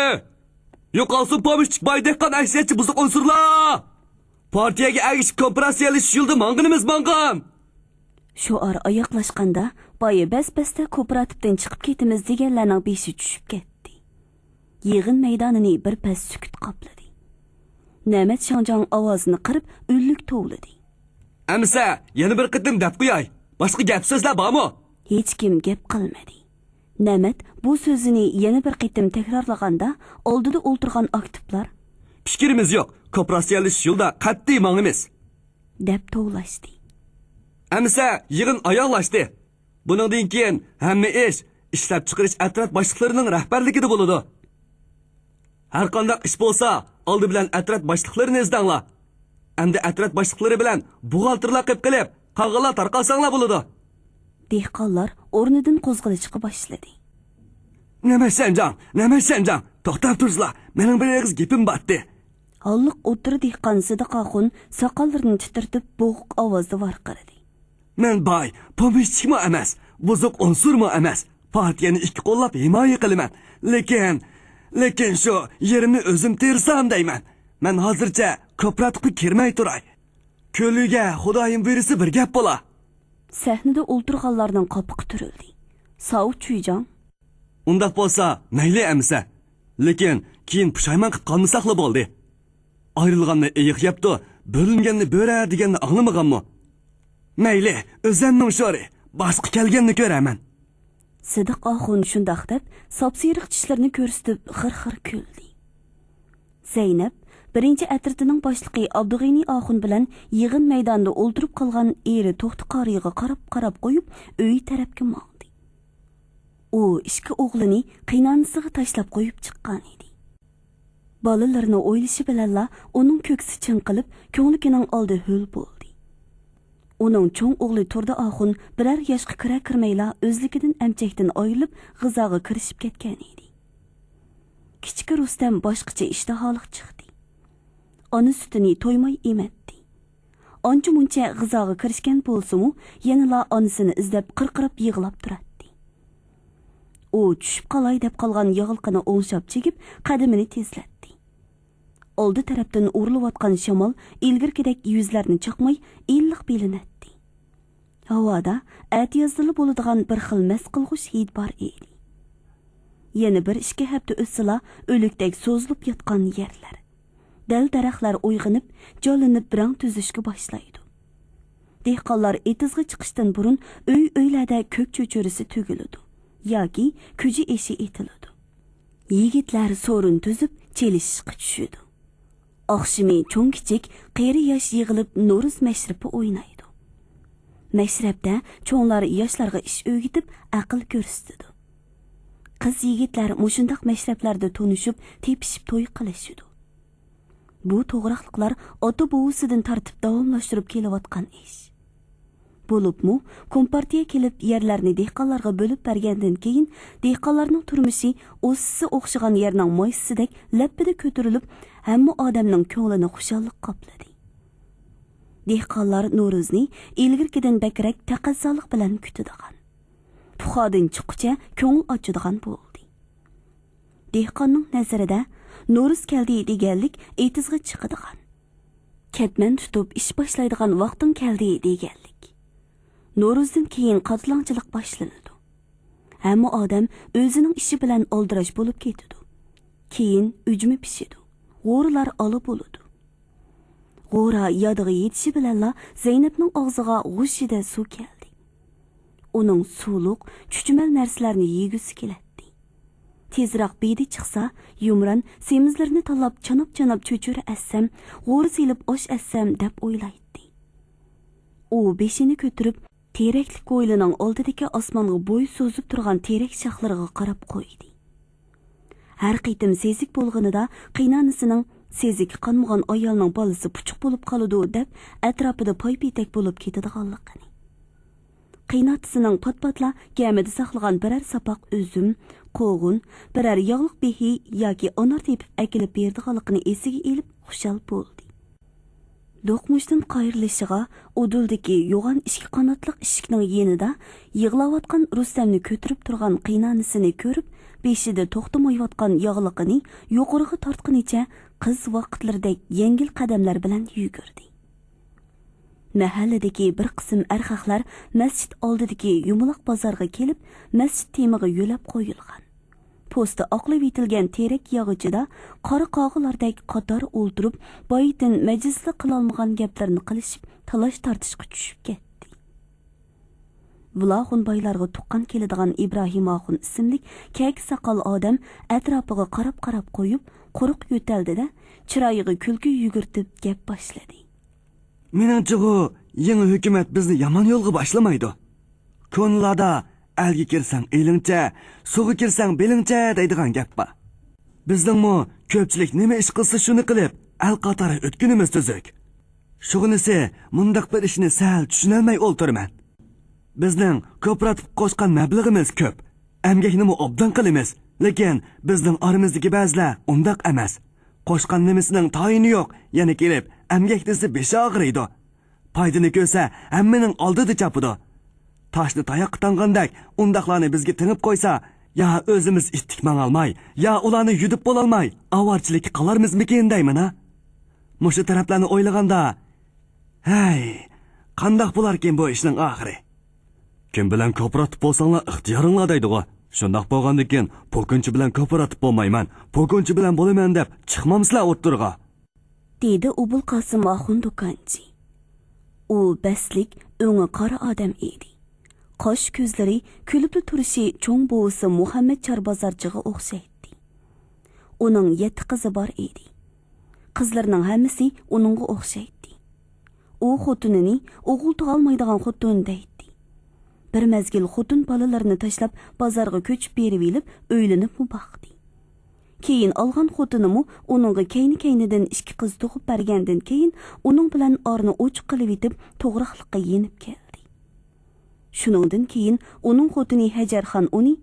يوقالسۇن پومېشچىك باي دېھقان ئەكسىيەتچى بۇزۇق ئۇنسۇرلار! پارتىيەگە ئەگىشىپ كوپىراتسىيەلىشىش يولىدا ماڭغىنىمىز ماڭغان! شوئار ئاياغلاشقاندا، بايا بەس-بەستە كوپىراتىپتىن چىقىپ كېتىمىز دېگەنلەرنىڭ بېشى چۈشۈپ كەتتى. يىغىن مەيدانىنى بىر پەس سۈكۈت قاپلىدى. نەمەت شاڭجاڭ ئاۋازىنى قىرىپ، ئۈنلۈك توۋلىدى. ئەمىسە، يەنە بىر قېتىم دەپ قوياي، باشقا گەپ سۆزلەر بارمۇ؟ ھېچكىم گەپ قىلمىدى. نەمەت بۇ سۆزىنى يەنە بىر قېتىم تەكرارلىغاندا، ئالدىدا ئولتۇرغان ئاكتىپلار، پىكرىمىز يوق، كوپىراتسىيەلىشىش يولىدا قەتئىي ماڭىمىز، دەپ توۋلاشتى. ئەمىسە يىغىن ئاياغلاشتى. بۇنىڭدىن كېيىن ھەممە ئىش ئىشلەپچىقىرىش ئەترەت باشلىقلىرىنىڭ رەھبەرلىكىدە بولىدۇ. ھەرقانداق ئىش بولسا، ئالدى بىلەن ئەترەت باشلىقلىرىنى ئىزدەڭلار. ئەمدى ئەترەت باشلىقلىرى بىلەن بوغالتىرلار قىلىپ قېلىپ، قالغانلار تارقالساڭلار بولىدۇ. دېھقانلار ئورنىدىن قوزغىلىشقا باشلىدى. نەمەت شەنجاڭ، نەمەت شەنجاڭ، توختاپ تۇرسىلا، مېنىڭ بىر ئېغىز گېپىم بارتتى. ھاللىق ئوتتۇرا دېھقان سىدىق ئاخۇن ساقاللىرىنى تىترىتىپ، بوغۇق ئاۋازدا ۋارقىرىدى. مەن باي، پومېشچىكمۇ ئەمەس، بۇزۇق ئۇنسۇرمۇ ئەمەس. پارتىيەنى ئىككى قوللاپ ھىمايە قىلىمەن. لېكىن، لېكىن شۇ يېرىمنى ئۆزۈم تېرىسام دەيمەن. مەن ھازىرچە كوپىراتىپقا كىرمەي تۇراي. كۆلىگە خۇدايىم بۇيرۇسا بىر گەپ بولا. سەھنىدە ئولتۇرغانلارنىڭ قاپىقى تۈرۈلدى. ساۋۇ چۈيجاڭ، ئۇنداق بولسا، مەيلى ئەمىسە. لېكىن كېيىن پۇشايمان قىلىپ قالمىساقلا بولدى. ئايرىلغاننى ئېيىق يەپتۇ، بۆلۈنگەننى بۆرە دېگەننى ئاڭلىمىغانمۇ؟ مەيلى، ئۆزەمنىڭ شورى، باشقا كەلگەننى كۆرەرمەن. سىدىق ئاخۇن شۇنداق دەپ، ساپسېرىق چىشلىرىنى كۆرسىتىپ، خىر-خىر كۈلدى. زەينەپ بىرىنچى ئەترىتىنىڭ باشلىقى ئابدۇغېنى ئاخۇن بىلەن يىغىن مەيدانىدا ئولتۇرۇپ قالغان ئېرى توختى قارىيىغا قاراپ-قاراپ قويۇپ، ئۆي تەرەپكە ماڭدى. ئۇ ئىككى ئوغلىنى قېينانىسىغا تاشلاپ قويۇپ چىققان ئىدى. بالىلىرىنى ئويلىشى بىلەنلا ئۇنىڭ كۆكسى چىڭقىلىپ، كۆڭلىكىنىڭ ئالدى ھۆل بولدى. ئۇنىڭ چوڭ ئوغلى تۇردى ئاخۇن بىرەر ياشقا كىرە كىرمەيلا ئۆزلۈكىدىن ئەمچەكتىن ئايرىلىپ، غىزاغا كىرىشىپ كەتكەن ئىدى. كىچىكى رۇستەم باشقىچە ئىشتىھالىق چىقتى. ئانا سۈتىنى تويماي ئېمەتتى. ئانچە-مۇنچە غىزاغا كىرىشكەن بولسىمۇ، يەنىلا ئانىسىنى ئىزدەپ قىرقىراپ يىغلاپ تۇراتتى. ئۇ چۈشۈپ قالاي دەپ قالغان ياغلىقىنى ئوڭشاپ چېكىپ، قەدىمىنى تېزلەتتى. ئالدى تەرەپتىن ئۇرۇلۇۋاتقان شامال ئىلگىرىكىدەك يۈزلەرنى چاقماي، ئىللىق بىلىنەتتى. ھاۋادا ئەتىيازدىلا بولىدىغان بىر خىل مەس قىلغۇچ ھىد بار ئىدى. يەنە بىر ئىككى ھەپتە ئۆتسىلا، ئۆلۈكتەك سوزۇلۇپ ياتقان يەرلەر، دەل-دەرەخلەر ئويغىنىپ، جانلىنىپ رەڭ تۈزۈشكە باشلايدۇ. دېھقانلار ئېتىزغا چىقىشتىن بۇرۇن ئۆي-ئۆيلەردە كۆك چۆچۈرىسى تۈگۈلىدۇ ياكى كۈجە ئېشى ئېتىلىدۇ. يىگىتلەر سورۇن تۈزۈپ، چېلىشىشقا چۈشىدۇ. ئاخشىمى چوڭ-كىچىك، قېرى-ياش يىغىلىپ نورۇز مەشرىپى ئوينايدۇ. مەشرەپتە چوڭلار ياشلارغا ئىش ئۆگىتىپ، ئەقىل كۆرسىتىدۇ. قىز-يىگىتلەر مۇشۇنداق مەشرەپلەردە تونۇشۇپ، تېپىشىپ توي قىلىشىدۇ. بۇ توغراقلىقلار ئاتا-بوۋىسىدىن تارتىپ داۋاملاشتۇرۇپ كېلىۋاتقان ئىش. بولۇپمۇ، كومپارتىيە كېلىپ يەرلەرنى دېھقانلارغا بۆلۈپ بەرگەندىن كېيىن، دېھقانلارنىڭ تۇرمۇشى ئوسسىسى ئوخشىغان يەرنىڭ مايسىسىدەك لەپپىدە كۆتۈرۈلۈپ، ھەممە ئادەمنىڭ كۆڭلىنى خۇشاللىق قاپلىدى. دېھقانلار نورۇزنى ئىلگىرىكىدىن بەكرەك تەقەززالىق بىلەن كۈتىدىغان، پۇخادىن چىققۇچە كۆڭۈل ئاچىدىغان بولدى. دېھقاننىڭ نەزىرىدە نورۇز كەلدى دېگەنلىك ئېتىزغا چىقىدىغان، كەتمەن تۇتۇپ ئىش باشلايدىغان ۋاقتىڭ كەلدى دېگەنلىك. نورۇزدىن كېيىن قاتلاڭچىلىق باشلىنىدۇ. ھەممە ئادەم ئۆزىنىڭ ئىشى بىلەن ئالدىراش بولۇپ كېتىدۇ. كېيىن ئۈجمە پىشىدۇ. غورىلار ئالا بولىدۇ. غورا يادىغا يېتىشى بىلەنلا زەينەپنىڭ ئاغزىغا غۇژژىدە سۇ كەلدى. ئۇنىڭ سۇلۇق، چۈچۈمەل نەرسىلەرنى يېگۈسى كېلەتتى. تېزراق بېدى چىقسا، يۇمران سېمىزلىرىنى تاللاپ چاناپ-چاناپ چۆچۈرە ئەتسەم، غورا سېلىپ ئاش ئەتسەم دەپ ئويلايتتى. ئۇ بېشىنى كۆتۈرۈپ، تېرەكلىك ھويلىنىڭ ئالدىدىكى ئاسمانغا بوي سوزۇپ تۇرغان تېرەك شاخلىرىغا قاراپ قويدى. ھەر قېتىم سېزىك بولغىنىدا قېينانىسىنىڭ «سېزىكى قانمىغان ئايالنىڭ بالىسى پۇچۇق بولۇپ قالىدۇ» دەپ ئەتراپىدا پاي-پېتەك بولۇپ كېتىدىغانلىقىنى. قېيناتىسىنىڭ پات-پاتلا گەمىدە ساقلىغان بىرەر ساپاق ئۈزۈم، قوغۇن، بىرەر ياغلىق بېھى ياكى ئانار تېپىپ ئەكېلىپ بېرىدىغانلىقىنى ئېسىگە ئېلىپ خۇشال بولدى. دوقمۇشتىن قايرىلىشىغا ئۇدۇلدىكى يوغان ئىككى قاناتلىق ئىشىكنىڭ يېنىدا يىغلاۋاتقان رۇستەمنى كۆتۈرۈپ تۇرغان قېينانىسىنى كۆرۈپ، بېشىدا توختىمايۋاتقان ياغلىقىنى يۇقىرىغا تارتقىنىچە قىز ۋاقىتلىرىدەك يەڭگىل قەدەملەر بىلەن يۈگۈردى. مەھەللىدىكى بىر قىسىم ئەرخەقلەر مەسچىت ئالدىدىكى يۇمىلاق بازارغا كېلىپ، مەسچىت تېمىغا يۆلەپ قويۇلغان، پوستى ئاقلىۋېتىلگەن تېرەك ياغىچىدا قارا قاغىلاردەك قاتار ئولتۇرۇپ، بايىتىن مەجلىسلا قىلالمىغان گەپلەرنى قىلىشىپ، تالاش-تارتىشقا چۈشۈپ كەتتى. ۋىلاخۇن بايلارغا تۇغقان كېلىدىغان ئىبراھىم ئاخۇن ئىسىملىك كەكە ساقال ئادەم ئەتراپىغا قاراپ-قاراپ قويۇپ، قۇرۇق يۆتەلدى-دە، چىرايىغا كۈلكە يۈگۈرتۈپ گەپ باشلىدى. مېنىڭچىغۇ، يېڭى ھۆكۈمەت بىزنى يامان يولغا باشلىمايدۇ. كونىلاردا «ئەلگە كىرسەڭ ئېلىڭچە، سۇغا كىرسەڭ بېلىڭچە» دەيدىغان گەپ بار. بىزنىڭمۇ كۆپچىلىك نېمە ئىش قىلسا شۇنى قىلىپ، ئەل قاتارى ئۆتكىنىمىز تۈزۈك. شۇغىنىسى مۇنداق بىر ئىشنى سەل چۈشىنەلمەي ئولتۇرىمەن. بىزنىڭ كوپىراتىپقا قوشقان مەبلىغىمىز كۆپ. ئەمگەكنىمۇ ئوبدان قىلىمىز. لېكىن بىزنىڭ ئارىمىزدىكى بەزىلەر ئۇنداق ئەمەس. قوشقان نېمىسىنىڭ تايىنى يوق، يەنە كېلىپ ئەمگەك دېسە بېشى ئاغرىيدۇ. پايدىنى كۆرسە ھەممىنىڭ ئالدىدا چاپىدۇ. تاشنى تاياققا تاڭغاندەك ئۇنداقلارنى بىزگە تېڭىپ قويسا، يا ئۆزىمىز ئىتتىك ماڭالماي، يا ئۇلارنى يۈدۈپ بولالماي ئاۋارىچىلىككە قالارمىزمىكىن دەيمەن ھە. مۇشۇ تەرەپلەرنى ئويلىغاندا، ھەي، قانداق بولاركىن بۇ ئىشنىڭ ئاخىرى؟ كىم بىلەن كوپىراتىپ بولساڭلار ئىختىيارىڭلار دەيدىغۇ. شۇنداق بولغاندىكىن پوكۇنچى بىلەن كوپىراتىپ بولمايمەن، پوكۇنچى بىلەن بولىمەن دەپ چىقمامسىلەر ئوتتۇرىغا. دېدى ئوبۇلقاسىم ئاخۇن دۇكانچى. ئۇ بەستلىك، ئۆڭى قارا ئادەم ئىدى. قاش كۆزلىرى، كۈلۈپلا تۇرۇشى چوڭ بوۋىسى مۇھەممەت چاربازارچىغا ئوخشايتتى. ئۇنىڭ يەتتە قىزى بار ئىدى. قىزلىرىنىڭ ھەممىسى ئۇنىڭغا ئوخشايتتى. ئۇ خوتۇنىنى ئوغۇل تۇغالمايدىغان خوتۇن دەيتتى. بىر مەزگىل خوتۇن بالىلىرىنى تاشلاپ بازارغا كۆچۈپ بېرىۋېلىپ ئۆيلىنىپمۇ باقتى. كېيىن ئالغان خوتۇنىمۇ ئۇنىڭغا كەينى-كەينىدىن ئىككى قىز تۇغۇپ بەرگەندىن كېيىن ئۇنىڭ بىلەن ئارىنى ئوچۇق قىلىۋېتىپ توغراقلىققا يېنىپ كەلدى. شۇنىڭدىن كېيىن ئۇنىڭ خوتۇنى ھەجەرخان ئۇنى،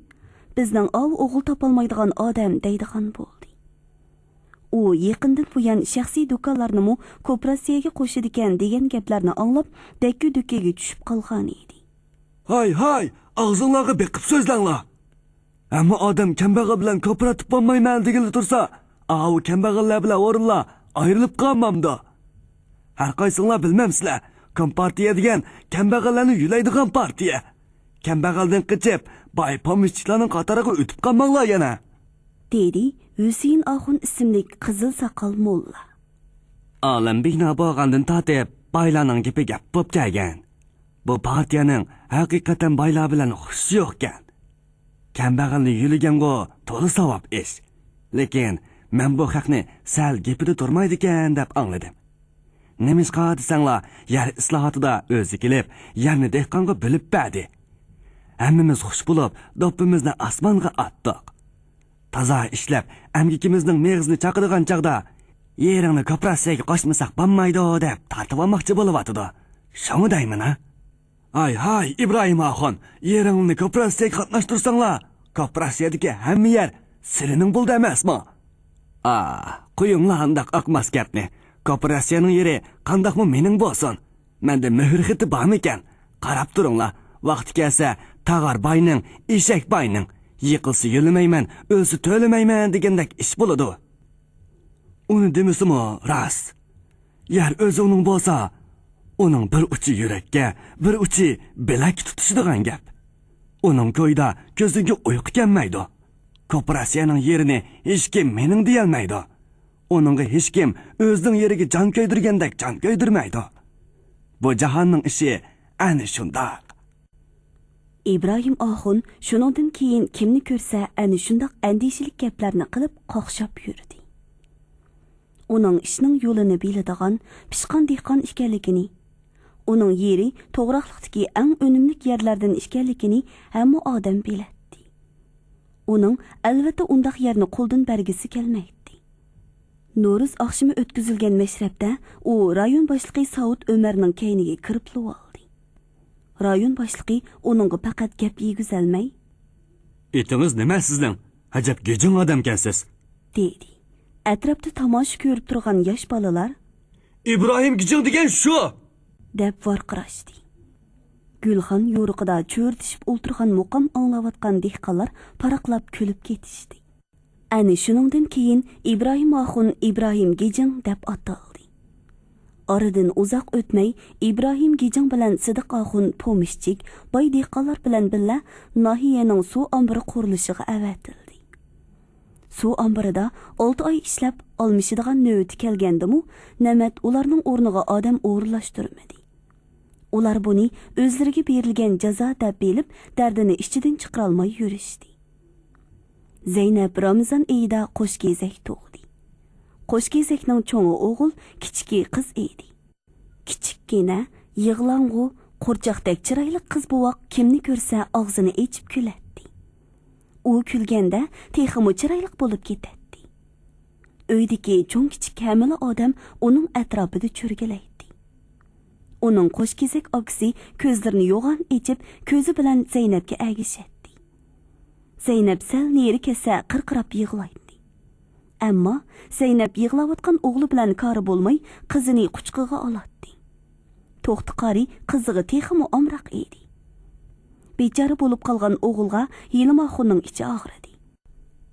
«بىزنىڭ ئاۋۇ ئوغۇل تاپالمايدىغان ئادەم» دەيدىغان بولدى. ئۇ يېقىندىن بۇيان شەخسىي دۇكانلارنىمۇ كوپىراتسىيەگە قوشىدىكەن دېگەن گەپلەرنى ئاڭلاپ دەككە-دۈككىگە چۈشۈپ قالغان ئىدى. ھاي، ھاي، ئاغزىڭلارغا بېقىپ سۆزلەڭلار. ھەممە ئادەم كەمبەغەل بىلەن كوپىراتىپ بولمايمەن دېگىلى تۇرسا، ئاۋۇ كەمبەغەللەر بىلەن ئورۇنلار ئايرىلىپ قالمامدۇ؟ ھەر قايسىڭلار بىلمەمسىلەر، كومپارتىيە دېگەن كەمبەغەللەرنى يۆلەيدىغان پارتىيە. كەمبەغەلدىن قېچىپ، باي پومېشچىكلارنىڭ قاتارىغا ئۆتۈپ قالماڭلار يەنە. دېدى ھۈسەيىن ئاخۇن ئىسىملىك قىزىل ساقال موللا. ئالەم بىنا بولغاندىن تارتىپ بايلارنىڭ گېپى گەپ بولۇپ كەلگەن. بۇ پارتىيەنىڭ ھەقىقەتەن بايلار بىلەن خۇشى يوقكەن. كەمبەغەلنى يۆلىگەنغۇ تولا ساۋاب ئىش. لېكىن مەن بۇ خەقنى سەل گېپىدە تۇرمايدىكەن دەپ ئاڭلىدىم. نېمىشقا دېسەڭلار، يەر ئىسلاھاتىدا ئۆزى كېلىپ، يەرنى دېھقانغا بۆلۈپ بەردى. ھەممىمىز خۇش بولۇپ، دوپپىمىزنى ئاسمانغا ئاتتۇق. تازا ئىشلەپ، ئەمگىكىمىزنىڭ مېغىزىنى چاقىدىغان چاغدا، «يېرىڭنى كوپىراتسىيەگە قوشمىساق بولمايدۇ» دەپ تارتىۋالماقچى بولۇۋاتىدۇ. شۇڭا دەيمەن ھە. ھاي، ھاي، ئىبراھىم ئاخۇن، يېرىڭنى كوپىراتسىيەگە قاتناشتۇرساڭلار، كوپىراتسىيەدىكى ھەممە يەر سىلىنىڭ بولدى ئەمەسمۇ؟ ئا، قويۇڭلار ئانداق ئاقماس گەپنى. كوپىراتسىيەنىڭ يېرى قانداقمۇ مېنىڭ بولسۇن؟ مەندە مۆھۈر خېتى بارمىكەن؟ قاراپ تۇرۇڭلار، ۋاقتى كەلسە تاغار باينىڭ، ئېشەك باينىڭ، يىقىلسا يۆلىمەيمەن، ئۆلسە تۆلىمەيمەن دېگەندەك ئىش بولىدۇ. ئۇنى دېمىسىمۇ راست. يەر ئۆزۈڭنىڭ بولسا، ئۇنىڭ بىر ئۇچى يۈرەككە، بىر ئۇچى بىلەككە تۇتىشىدىغان گەپ. ئۇنىڭ كويىدا كۆزۈڭگە ئۇيقۇ كەلمەيدۇ. كوپىراتسىيەنىڭ يېرىنى ھېچكىم مېنىڭ دېيەلمەيدۇ. ئۇنىڭغا ھېچكىم ئۆزىنىڭ يېرىگە جان كۆيدۈرگەندەك جان كۆيدۈرمەيدۇ. بۇ جاھاننىڭ ئىشى ئەنە شۇنداق. ئىبراھىم ئاخۇن شۇنىڭدىن كېيىن كىمنى كۆرسە، ئەنە شۇنداق ئەندىشىلىك گەپلەرنى قىلىپ قاقشاپ يۈردى. ئۇنىڭ ئىشنىڭ يولىنى بىلىدىغان پىشقان دېھقان ئىكەنلىكىنى، ئۇنىڭ يېرى توغراقلىقتىكى ئەڭ ئۈنۈملۈك يەرلەردىن ئىكەنلىكىنى ھەممە ئادەم بىلەتتى. ئۇنىڭ ئەلۋەتتە ئۇنداق يەرنى قولدىن بەرگۈسى كەلمەيتتى. نورۇز ئاخشىمى ئۆتكۈزۈلگەن مەشرەپتە ئۇ رايون باشلىقى ساۋۇت ئۆمەرنىڭ كەينىگە كىرىپلىۋالدى. رايون باشلىقى ئۇنىڭغا پەقەت گەپ يېگۈزەلمەي، «ئېتىڭىز نېمە سىزنىڭ؟ ئەجەب گىجىڭ ئادەمكەنسىز.» دېدى. ئەتراپتا تاماشا كۆرۈپ تۇرغان ياش بالىلار، «ئىبراھىم گىجىڭ دېگەن شۇ!» دەپ ۋارقىراشتى. گۈلخان يورۇقىدا چۆرىدىشىپ ئولتۇرغان مۇقام ئاڭلاۋاتقان دېھقانلار پاراقلاپ كۈلۈپ كېتىشتى. ئەنە شۇنىڭدىن كېيىن ئىبراھىم ئاخۇن ئىبراھىم گىجىڭ دەپ ئاتالدى. ئارىدىن ئۇزاق ئۆتمەي، ئىبراھىم گىجىڭ بىلەن سىدىق ئاخۇن پومېشچىك، باي دېھقانلار بىلەن بىللە ناھىيەنىڭ سۇ ئامبىرى قۇرۇلۇشىغا ئەۋەتىلدى. سۇ ئامبىرىدا ئالتە ئاي ئىشلەپ، ئالمىشىدىغان نۆۋىتى كەلگەندىمۇ، نەمەت ئۇلارنىڭ ئورنىغا ئادەم ئورۇنلاشتۇرمىدى. ئۇلار بۇنى ئۆزلىرىگە بېرىلگەن جازا دەپ بىلىپ، دەردىنى ئىچىدىن چىقىرالماي يۈرۈشتى. زەينەپ رامىزان ئېيىدا قوش كېزەك تۇغدى. قوش كېزەكنىڭ چوڭى ئوغۇل، كىچىكى قىز ئىدى. كىچىككىنە، يىغلاڭغۇ، قورچاقتەك چىرايلىق قىز بوۋاق كىمنى كۆرسە ئاغزىنى ئېچىپ كۈلەتتى. ئۇ كۈلگەندە تېخىمۇ چىرايلىق بولۇپ كېتەتتى. ئۆيدىكى چوڭ-كىچىك ھەممىلا ئادەم ئۇنىڭ ئەتراپىدا چۆرگىلەيتتى. ئۇنىڭ قوش كېزەك ئاكىسى كۆزلىرىنى يوغان ئېچىپ، كۆزى بىلەن زەينەپكە ئەگىشەتتى. زەينەپ سەل نېرى كەتسە قىرقىراپ يىغلايتتى. ئەمما زەينەپ يىغلاۋاتقان ئوغلى بىلەن كارى بولماي، قىزىنى قۇچىقىغا ئالاتتى. توختى قارى قىزىغا تېخىمۇ ئامراق ئىدى. بىچارە بولۇپ قالغان ئوغۇلغا ھېلىمۇ ئاخۇننىڭ ئىچى ئاغرىدى.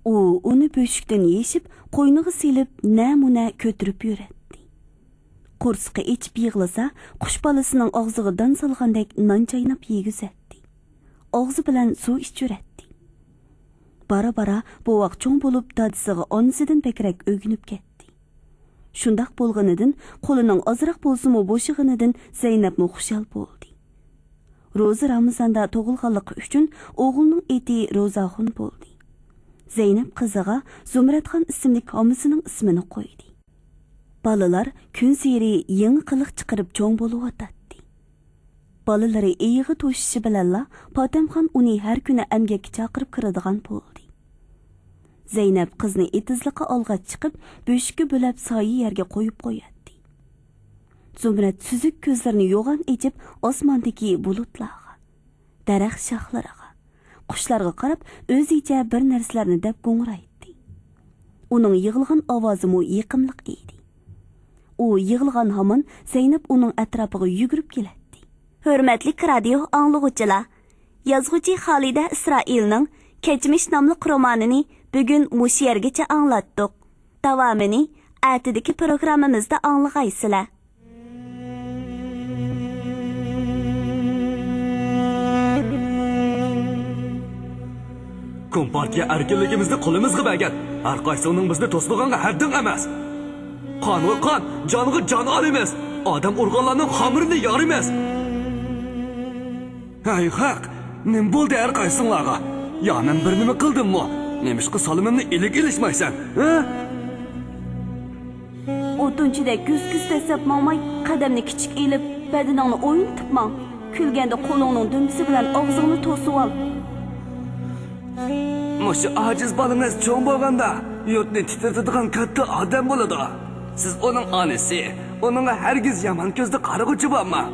ئۇ ئۇنى بۆشۈكتىن يېشىپ، قوينىغا سېلىپ، نەمۇنە كۆتۈرۈپ يۈرەتتى. قورسىقى ئېچىپ يىغلىسا، قۇش بالىسىنىڭ ئاغزىغا دان سالغاندەك نان چايناپ يېگۈزەتتى. ئاغزى بىلەن سۇ ئىچۈرەتتى. بارا-بارا بوۋاق چوڭ بولۇپ، دادىسىغا ئانىسىدىن بەكرەك ئۆگىنىپ كەتتى. شۇنداق بولغىنىدىن، قولىنىڭ ئازراق بولسىمۇ بوشىغىنىدىن زەينەپمۇ خۇشال بولدى. روزا رامىزاندا تۇغۇلغانلىقى ئۈچۈن ئوغلىنىڭ ئېتى روزاخۇن بولدى. زەينەپ قىزىغا زۇمرەتخان ئىسىملىك ھامىسىنىڭ ئىسمىنى قويدى. بالىلار كۈنسېرى يېڭى قىلىق چىقىرىپ چوڭ بولۇۋاتاتتى. بالىلىرى ئېيىغا توشۇشى بىلەنلا پاتەمخان ئۇنى ھەر كۈنى ئەمگەككە چاقىرىپ كىرىدىغان بولدى. زەينەپ قىزنى ئېتىزلىققا ئالغاچ چىقىپ، بۆشۈككە بۆلەپ سايە يەرگە قويۇپ قوياتتى. زۇمرەت سۈزۈك كۆزلىرىنى يوغان ئېچىپ، ئاسماندىكى بۇلۇتلارغا، دەرەخ شاخلىرىغا، قۇشلارغا قاراپ، ئۆزىچە بىر نەرسىلەرنى دەپ گۇڭرايتتى. ئۇنىڭ يىغلىغان ئاۋازىمۇ يېقىملىق ئىدى. ئۇ يىغلىغان ھامان زەينەپ ئۇنىڭ ئەتراپىغا يۈگۈرۈپ كېلەتتى. ھۆرمەتلىك رادىيو ئاڭلىغۇچىلار! يازغۇچى خالىدە ئىسرائىلنىڭ كەچمىش ناملىق رومانىنى بۈگۈن مۇشۇ يەرگىچە ئاڭلاتتۇق. داۋامىنى ئەتىدىكى پروگراممىمىزدا ئاڭلىغايسىلەر. كومپارتىيە ئەركىنلىكىمىزنى قولىمىزغا بەرگەن. ھەر قايسىڭنىڭ بىزنى توسىدىغانغا ھەددىڭ ئەمەس. قانغا قان، جانغا جان ئالىمىز. ئادەم ئۇرغانلارنىڭ خامىرىنى يارىمىز. ھەي خەق، نېمە بولدى ھەر قايسىڭلارغا؟ يا مەن بىر نېمە قىلدىممۇ؟ نېمىشقا سالىمىمنى ئىلىك ئېلىشمايسەن، ھە؟ ئوتۇنچىدەك گۈس-گۈس دەسسەپ ماڭماي، قەدەمنى كىچىك ئېلىپ، بەدىنىڭنى ئوينىتىپ ماڭ. كۈلگەندە قولۇڭنىڭ دۈمبىسى بىلەن ئاغزىڭنى توسۇۋال. مۇشۇ ئاجىز بالىڭىز چوڭ بولغاندا، يۇرتنى تىترىتىدىغان كاتتا ئادەم بولىدۇ. سىز ئۇنىڭ ئانىسى، ئۇنىڭغا ھەرگىز يامان كۆزدە قارىغۇچى بولماڭ.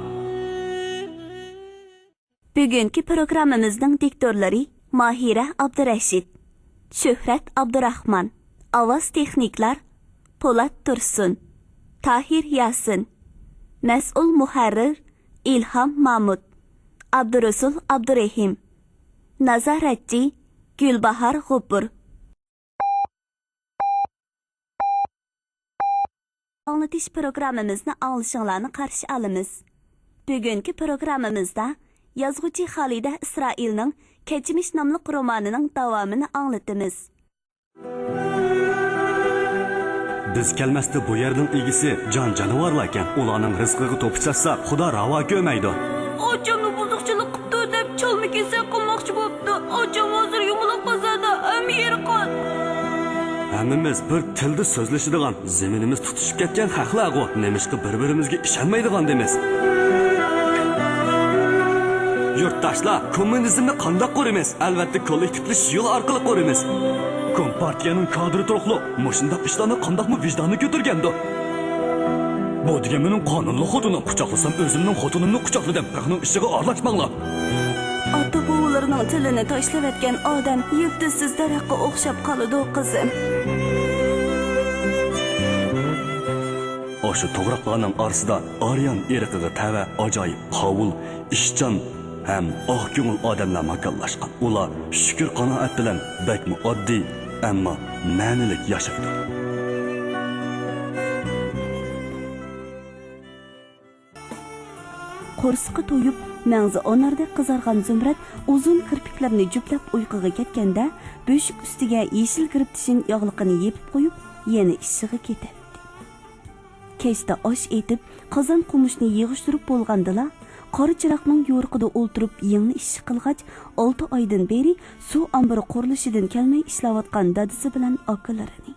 بۈگۈنكى پروگراممىمىزنىڭ دىكتورلىرى ماھىرە ئابدۇرەشىت، شۆھرەت ئابدۇراخمان، ئاۋاز تېخنىكلار پولات تۇرسۇن، تاھىر ياسىن، مەسئۇل مۇھەررىر ئىلھام مامۇت، ئابدۇرۇسۇل ئابدۇرېھىم، نازارەتچى گۈلباھار غوپۇر. ئاڭلىتىش پروگراممىمىزنى ئاڭلىشىڭلارنى قارشى ئالىمىز. بۈگۈنكى پروگراممىمىزدا يازغۇچى خالىدە ئىسرائىلنىڭ كەچمىش ناملىق رومانىنىڭ داۋامىنى ئاڭلىتىمىز. بىز كەلمەستە بۇ يەرنىڭ ئىگىسى جان جانىۋارلاركەن. ئۇلارنىڭ رىزقىغا توپا چاچساق، خۇدا راۋا كۆرمەيدۇ. ئاچامنى بۇزۇقچىلىق قىپتۇ دەپ چالما كېسەك قىلماقچى بوپتۇ. ئاچام ھازىر يۇمىلاق بازاردا، ھەممە يېرى قان. ھەممىمىز بىر تىلدا سۆزلىشىدىغان، زېمىنىمىز تۇتىشىپ كەتكەن خەقلەرغۇ، نېمىشقا بىر-بىرىمىزگە ئىشەنمەيدىغاندىمىز؟ يۇرتداشلار، كوممۇنىزمنى قانداق قۇرىمىز؟ ئەلۋەتتە، كوللېكتىپلىشىش يولى ئارقىلىق قۇرىمىز. كومپارتىيەنىڭ كادىرى تۇرۇقلۇق مۇشۇنداق ئىشلارنى قانداقمۇ ۋىجدانى كۆتۈرگەندۇ؟ بۇ دېگەن مېنىڭ قانۇنلۇق خوتۇنۇم. قۇچاقلىسام ئۆزۈمنىڭ خوتۇنۇمنى قۇچاقلىدىم. خەقنىڭ ئىشىغا ئارىلاشماڭلار. ئاتا-بوۋىلىرىنىڭ تىلىنى تاشلىۋەتكەن ئادەم يىپتىزسىز دەرەخكە ئوخشاپ قالىدۇ، قىزىم. ئاشۇ توغراقلارنىڭ ئارىسىدا ئاريان ئىرقىغا تەۋە ئاجايىپ قاۋۇل، ئىشچان ھەم ئاق كۆڭۈل ئادەملەر ماكانلاشقان. ئۇلار شۈكۈر-قانائەت بىلەن بەكمۇ ئاددىي، ئەمما مەنىلىك ياشايدۇ. قورسىقى تويۇپ، مەڭزى ئاناردەك قىزارغان زۇمرەت ئۇزۇن كىرپىكلىرىنى جۈپلەپ ئۇيقۇغا كەتكەندە، بۆشۈك ئۈستىگە يېشىل گىرىپتىشىن ياغلىقىنى يېپىپ قويۇپ، يەنە ئىشىغا كېتەتتى. كەچتە ئاش ئېتىپ، قازان قومۇچنى يىغىشتۇرۇپ بولغاندىلا، قارا چىراغنىڭ يورۇقىدا ئولتۇرۇپ يىڭنە ئىشى قىلغاچ، ئالتە ئايدىن بېرى سۇ ئامبىرى قۇرۇلۇشىدىن كەلمەي ئىشلەۋاتقان دادىسى بىلەن ئاكىلىرىنى،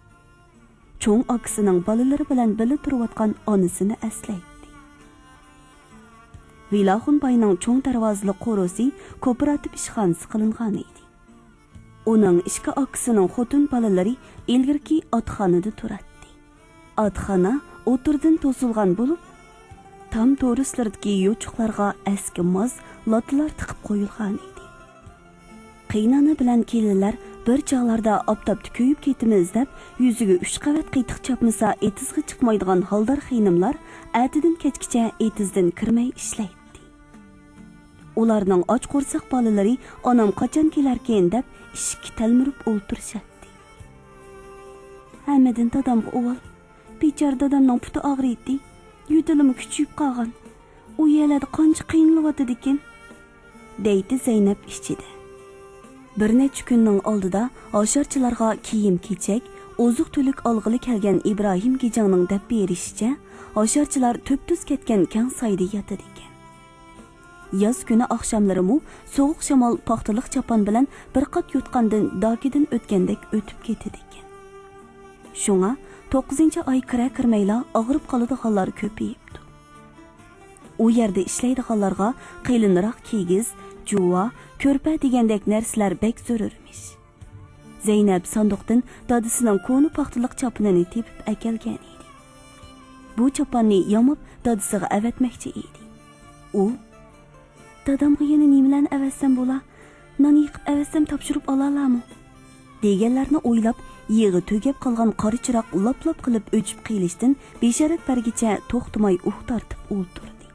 چوڭ ئاكىسىنىڭ بالىلىرى بىلەن بىللە تۇرۇۋاتقان ئانىسىنى ئەسلەيتتى. ۋىلاخۇن باينىڭ چوڭ دەرۋازىلىق قورۇسى كوپىراتىپ ئىشخانىسى قىلىنغان ئىدى. ئۇنىڭ ئىككى ئاكىسىنىڭ خوتۇن بالىلىرى ئىلگىرىكى ئاتخانىدا تۇراتتى. ئاتخانا ئوتتۇرىدىن توسۇلغان بولۇپ، تام تورۇسلىرىدىكى يوچۇقلارغا ئەسكى ماز، لاتىلار تىقىپ قويۇلغان ئىدى. قېيىنئانا بىلەن كېلىنلەر بىر چاغلاردا ئاپتاپتا كۆيۈپ كېتىمىز دەپ، يۈزىگە ئۈچ قەۋەت قېتىق چاپمىسا ئېتىزغا چىقمايدىغان ھالدار خېنىملار ئەتىدىن كەچكىچە ئېتىزدىن كىرمەي ئىشلەيتتى. ئۇلارنىڭ ئاچ قورساق بالىلىرى ئانام قاچان كېلەركىن دەپ ئىشىككە تەلمۈرۈپ ئولتۇرۇشاتتى. ھەممىدىن دادامغا ئۇۋال. بىچارە دادامنىڭ پۇتى ئاغرىيتتى. يۆتىلىمۇ كۈچىيىپ قالغان. ئۇ يەرلەردە قانچە قىينىلىۋاتىدىكىن. دەيتتى زەينەپ ئىچىدە. بىر نەچچە كۈننىڭ ئالدىدا ھاشارچىلارغا كىيىم-كېچەك، ئوزۇق-تۈلۈك ئالغىلى كەلگەن ئىبراھىم گېجىڭنىڭ دەپ بېرىشىچە، ھاشارچىلار تۈپتۈز كەتكەن كەڭ سايدا ياتىدىكەن. ياز كۈنى ئاخشاملىرىمۇ سوغۇق شامال پاختىلىق چاپان بىلەن بىر قات يوتقاندىن داكىدىن ئۆتكەندەك ئۆتۈپ كېتىدىكەن. شۇڭا توققۇزىنچى ئاي كىرە كىرمەيلا ئاغرىپ قالىدىغانلار كۆپىيىپتۇ. ئۇ يەردە ئىشلەيدىغانلارغا قېلىنراق كىگىز، جۇۋا، كۆرپە دېگەندەك نەرسىلەر بەك زۆرۈرمىش. زەينەپ ساندۇقتىن دادىسىنىڭ كونا پاختىلىق چاپىنىنى تېپىپ ئەكەلگەن ئىدى. بۇ چاپاننى ياماپ دادىسىغا ئەۋەتمەكچى ئىدى. ئۇ، «دادامغا يەنە نېمىلەرنى ئەۋەتسەم بولا؟ نان يېقىپ ئەۋەتسەم تاپشۇرۇپ ئالالارمۇ؟» دېگەنلەرنى ئويلاپ، يېغى تۈگەپ قالغان قارا چىراغ لاپ-لاپ قىلىپ ئۆچۈپ قېلىشتىن بېشارەت بەرگىچە توختىماي ئۇھ تارتىپ ئولتۇردى.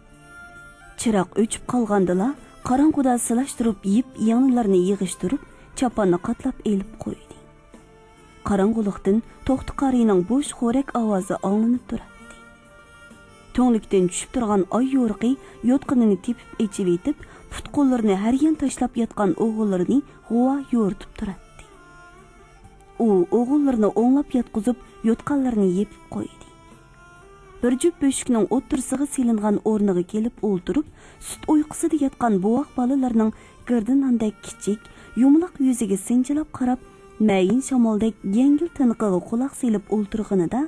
چىراغ ئۆچۈپ قالغاندىلا، قاراڭغۇدا سىلاشتۇرۇپ يىپ يىڭنىلىرىنى يىغىشتۇرۇپ، چاپاننى قاتلاپ ئېلىپ قويدى. قاراڭغۇلۇقتىن توختى قارىنىڭ بوش خورەك ئاۋازى ئاڭلىنىپ تۇراتتى. تۈڭلۈكتىن چۈشۈپ تۇرغان ئاي يورۇقى يوتقىنىنى تېپىپ ئېچىۋېتىپ، پۇت-قوللىرىنى ھەر يان تاشلاپ ياتقان ئوغۇللىرىنى غۇۋا يورۇتۇپ تۇراتتى. ئۇ ئوغۇللىرىنى ئوڭلاپ ياتقۇزۇپ، يوتقانلىرىنى يېپىپ قويدى. بىر جۈپ بۆشۈكنىڭ ئوتتۇرىسىغا سېلىنغان ئورنىغا كېلىپ ئولتۇرۇپ، سۈت ئۇيقۇسىدا ياتقان بوۋاق بالىلىرىنىڭ گىردىناندەك كىچىك، يۇمىلاق يۈزىگە سىنچىلاپ قاراپ، مەيىن شامالدەك يەڭگىل تىنىقىغا قۇلاق سېلىپ ئولتۇرغىنىدا،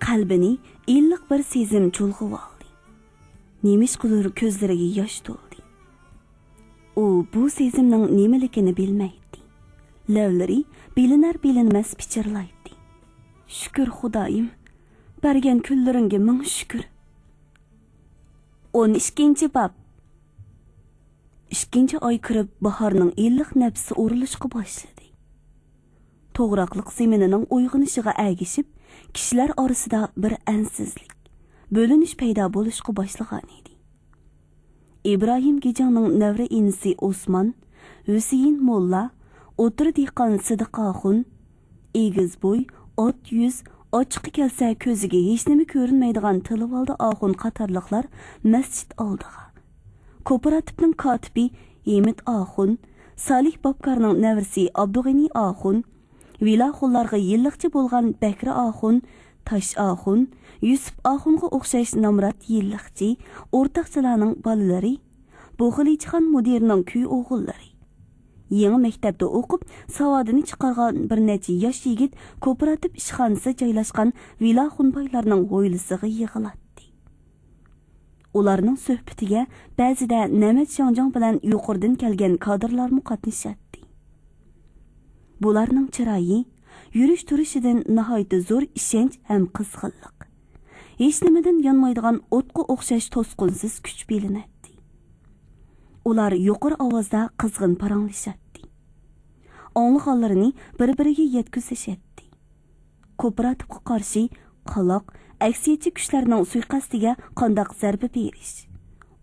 قەلبىنى ئىللىق بىر سېزىم چۇلغىۋالدى. نېمىشقىدۇر كۆزلىرىگە ياش تولدى. ئۇ بۇ سېزىمنىڭ نېمىلىكىنى بىلمەيتتى. لەۋلىرى بىلىنەر-بىلىنمەس پىچىرلايتتى. «شۈكۈر، خۇدايىم، بەرگەن كۈنلىرىڭگە مىڭ شۈكۈر.» ئون ئىككىنچى باب. ئىككىنچى ئاي كىرىپ، باھارنىڭ ئىللىق نەپىسى ئۇرۇلۇشقا باشلىدى. توغراقلىق زېمىنىنىڭ ئويغىنىشىغا ئەگىشىپ، كىشىلەر ئارىسىدا بىر ئەنسىزلىك، بۆلۈنۈش پەيدا بولۇشقا باشلىغان ئىدى. ئىبراھىم گېجىڭنىڭ نەۋرە ئىنىسى ئوسمان، ھۈسەيىن موللا، ئوتتۇرا دېھقان سىدىق ئاخۇن، ئېگىز بوي، ئات يۈز، ئاچچىقى كەلسە كۆزىگە ھېچنېمە كۆرۈنمەيدىغان تىلىۋالدى ئاخۇن قاتارلىقلار مەسچىت ئالدىغا، كوپىراتىپنىڭ كاتىپى ھېمىت ئاخۇن، سالىھ بابكارنىڭ نەۋرىسى ئابدۇغېنى ئاخۇن، ۋىلاخۇنلارغا يىللىقچى بولغان بەكرى ئاخۇن، تاش ئاخۇن، يۈسۈپ ئاخۇنغا ئوخشاش نامرات يىللىقچى، ئورتاقچىلارنىڭ بالىلىرى، بۇخىلىچىخان مۇدىرىنىڭ كۈي ئوغۇللىرى، يېڭى مەكتەپتە ئوقۇپ، ساۋادىنى چىقارغان بىر نەچچە ياش يىگىت كوپىراتىپ ئىشخانىسى جايلاشقان ۋىلاخۇنبايلارنىڭ ھويلىسىغا يىغىلاتتى. ئۇلارنىڭ سۆھبىتىگە بەزىدە نەمەت شاڭجاڭ بىلەن يۇقىرىدىن كەلگەن كادىرلارمۇ قاتنىشاتتى. بۇلارنىڭ چىرايى، يۈرۈش تۇرۇشىدىن ناھايىتى زور ئىشەنچ ھەم قىزغىنلىق، ھېچنېمىدىن يانمايدىغان ئوتقا ئوخشاش توسقۇنسىز كۈچ بىلىنەتتى. ئۇلار يۇقىرى ئاۋازدا قىزغىن پاراڭلىشاتتى. ئاڭلىغانلىرىنى بىر-بىرىگە يەتكۈزۈشەتتى. كوپىراتىپقا قارشى قالاق، ئەكسىيەتچى كۈچلەرنىڭ سۇيىقەستىگە قانداق زەربە بېرىش،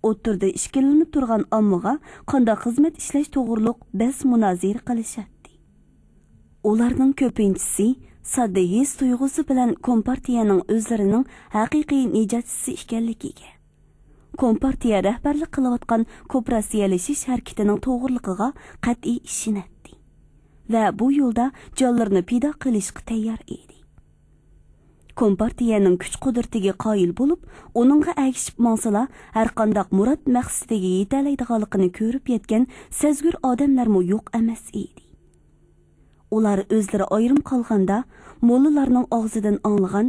ئوتتۇرىدا ئىككىلىنىپ تۇرغان ئاممىغا قانداق خىزمەت ئىشلەش توغرۇلۇق بەس مۇنازىرە قىلىشاتتى. ئۇلارنىڭ كۆپىنچىسى ساددا ھېس تۇيغۇسى بىلەن كومپارتىيەنىڭ ئۆزلىرىنىڭ ھەقىقىي نىجاتچىسى ئىكەنلىكىگە، كومپارتىيە رەھبەرلىك قىلىۋاتقان كوپىراتسىيەلىشىش ھەرىكىتىنىڭ توغرىلىقىغا قەتئىي ئىشىنەتتى ۋە بۇ يولدا جانلىرىنى پىدا قىلىشقا تەييار ئىدى. كومپارتىيەنىڭ كۈچ-قۇدرىتىگە قايىل بولۇپ، ئۇنىڭغا ئەگىشىپ ماڭسىلا، ھەرقانداق مۇراد مەقسىتىگە يېتەلەيدىغانلىقىنى كۆرۈپ يەتكەن سەزگۈر ئادەملەرمۇ يوق ئەمەس ئىدى. ئۇلار ئۆزلىرى ئايرىم قالغاندا، موللىلارنىڭ ئاغزىدىن ئاڭلىغان،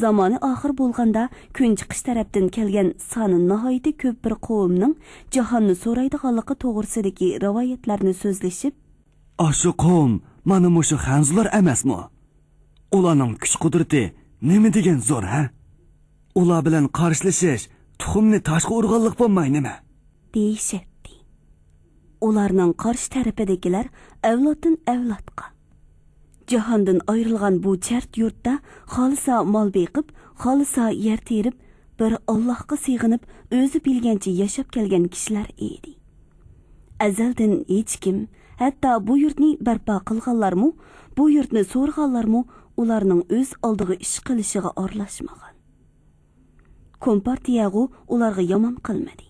زامانى ئاخىر بولغاندا كۈنچىقىش تەرەپتىن كەلگەن سانى ناھايىتى كۆپ بىر قوۋمنىڭ جاھاننى سورايدىغانلىقى توغرىسىدىكى رىۋايەتلەرنى سۆزلىشىپ، ئاشۇ قوۋم مانا مۇشۇ خەنزۇلار ئەمەسمۇ؟ ئۇلارنىڭ كۈچ-قۇدرىتى نېمە دېگەن زور، ھە؟ ئۇلار بىلەن قارشىلىشىش تۇخۇمنى تاشقا ئۇرغانلىق بولماي نېمە؟ دېيىشەتتى. ئۇلارنىڭ قارشى تەرىپىدىكىلەر ئەۋلادتىن ئەۋلادقا، جاھاندىن ئايرىلغان بۇ چەت يۇرتتا خالىسا مال بېقىپ، خالىسا يەر تېرىپ، بىر ئاللاھقا سېغىنىپ، ئۆزى بىلگەنچە ياشاپ كەلگەن كىشىلەر ئىدى. ئەزەلدىن ھېچكىم، ھەتتا بۇ يۇرتنى بەرپا قىلغانلارمۇ، بۇ يۇرتنى سورىغانلارمۇ ئۇلارنىڭ ئۆز ئالدىغا ئىش قىلىشىغا ئارىلاشمىغان. كومپارتىيەغۇ ئۇلارغا يامان قىلمىدى.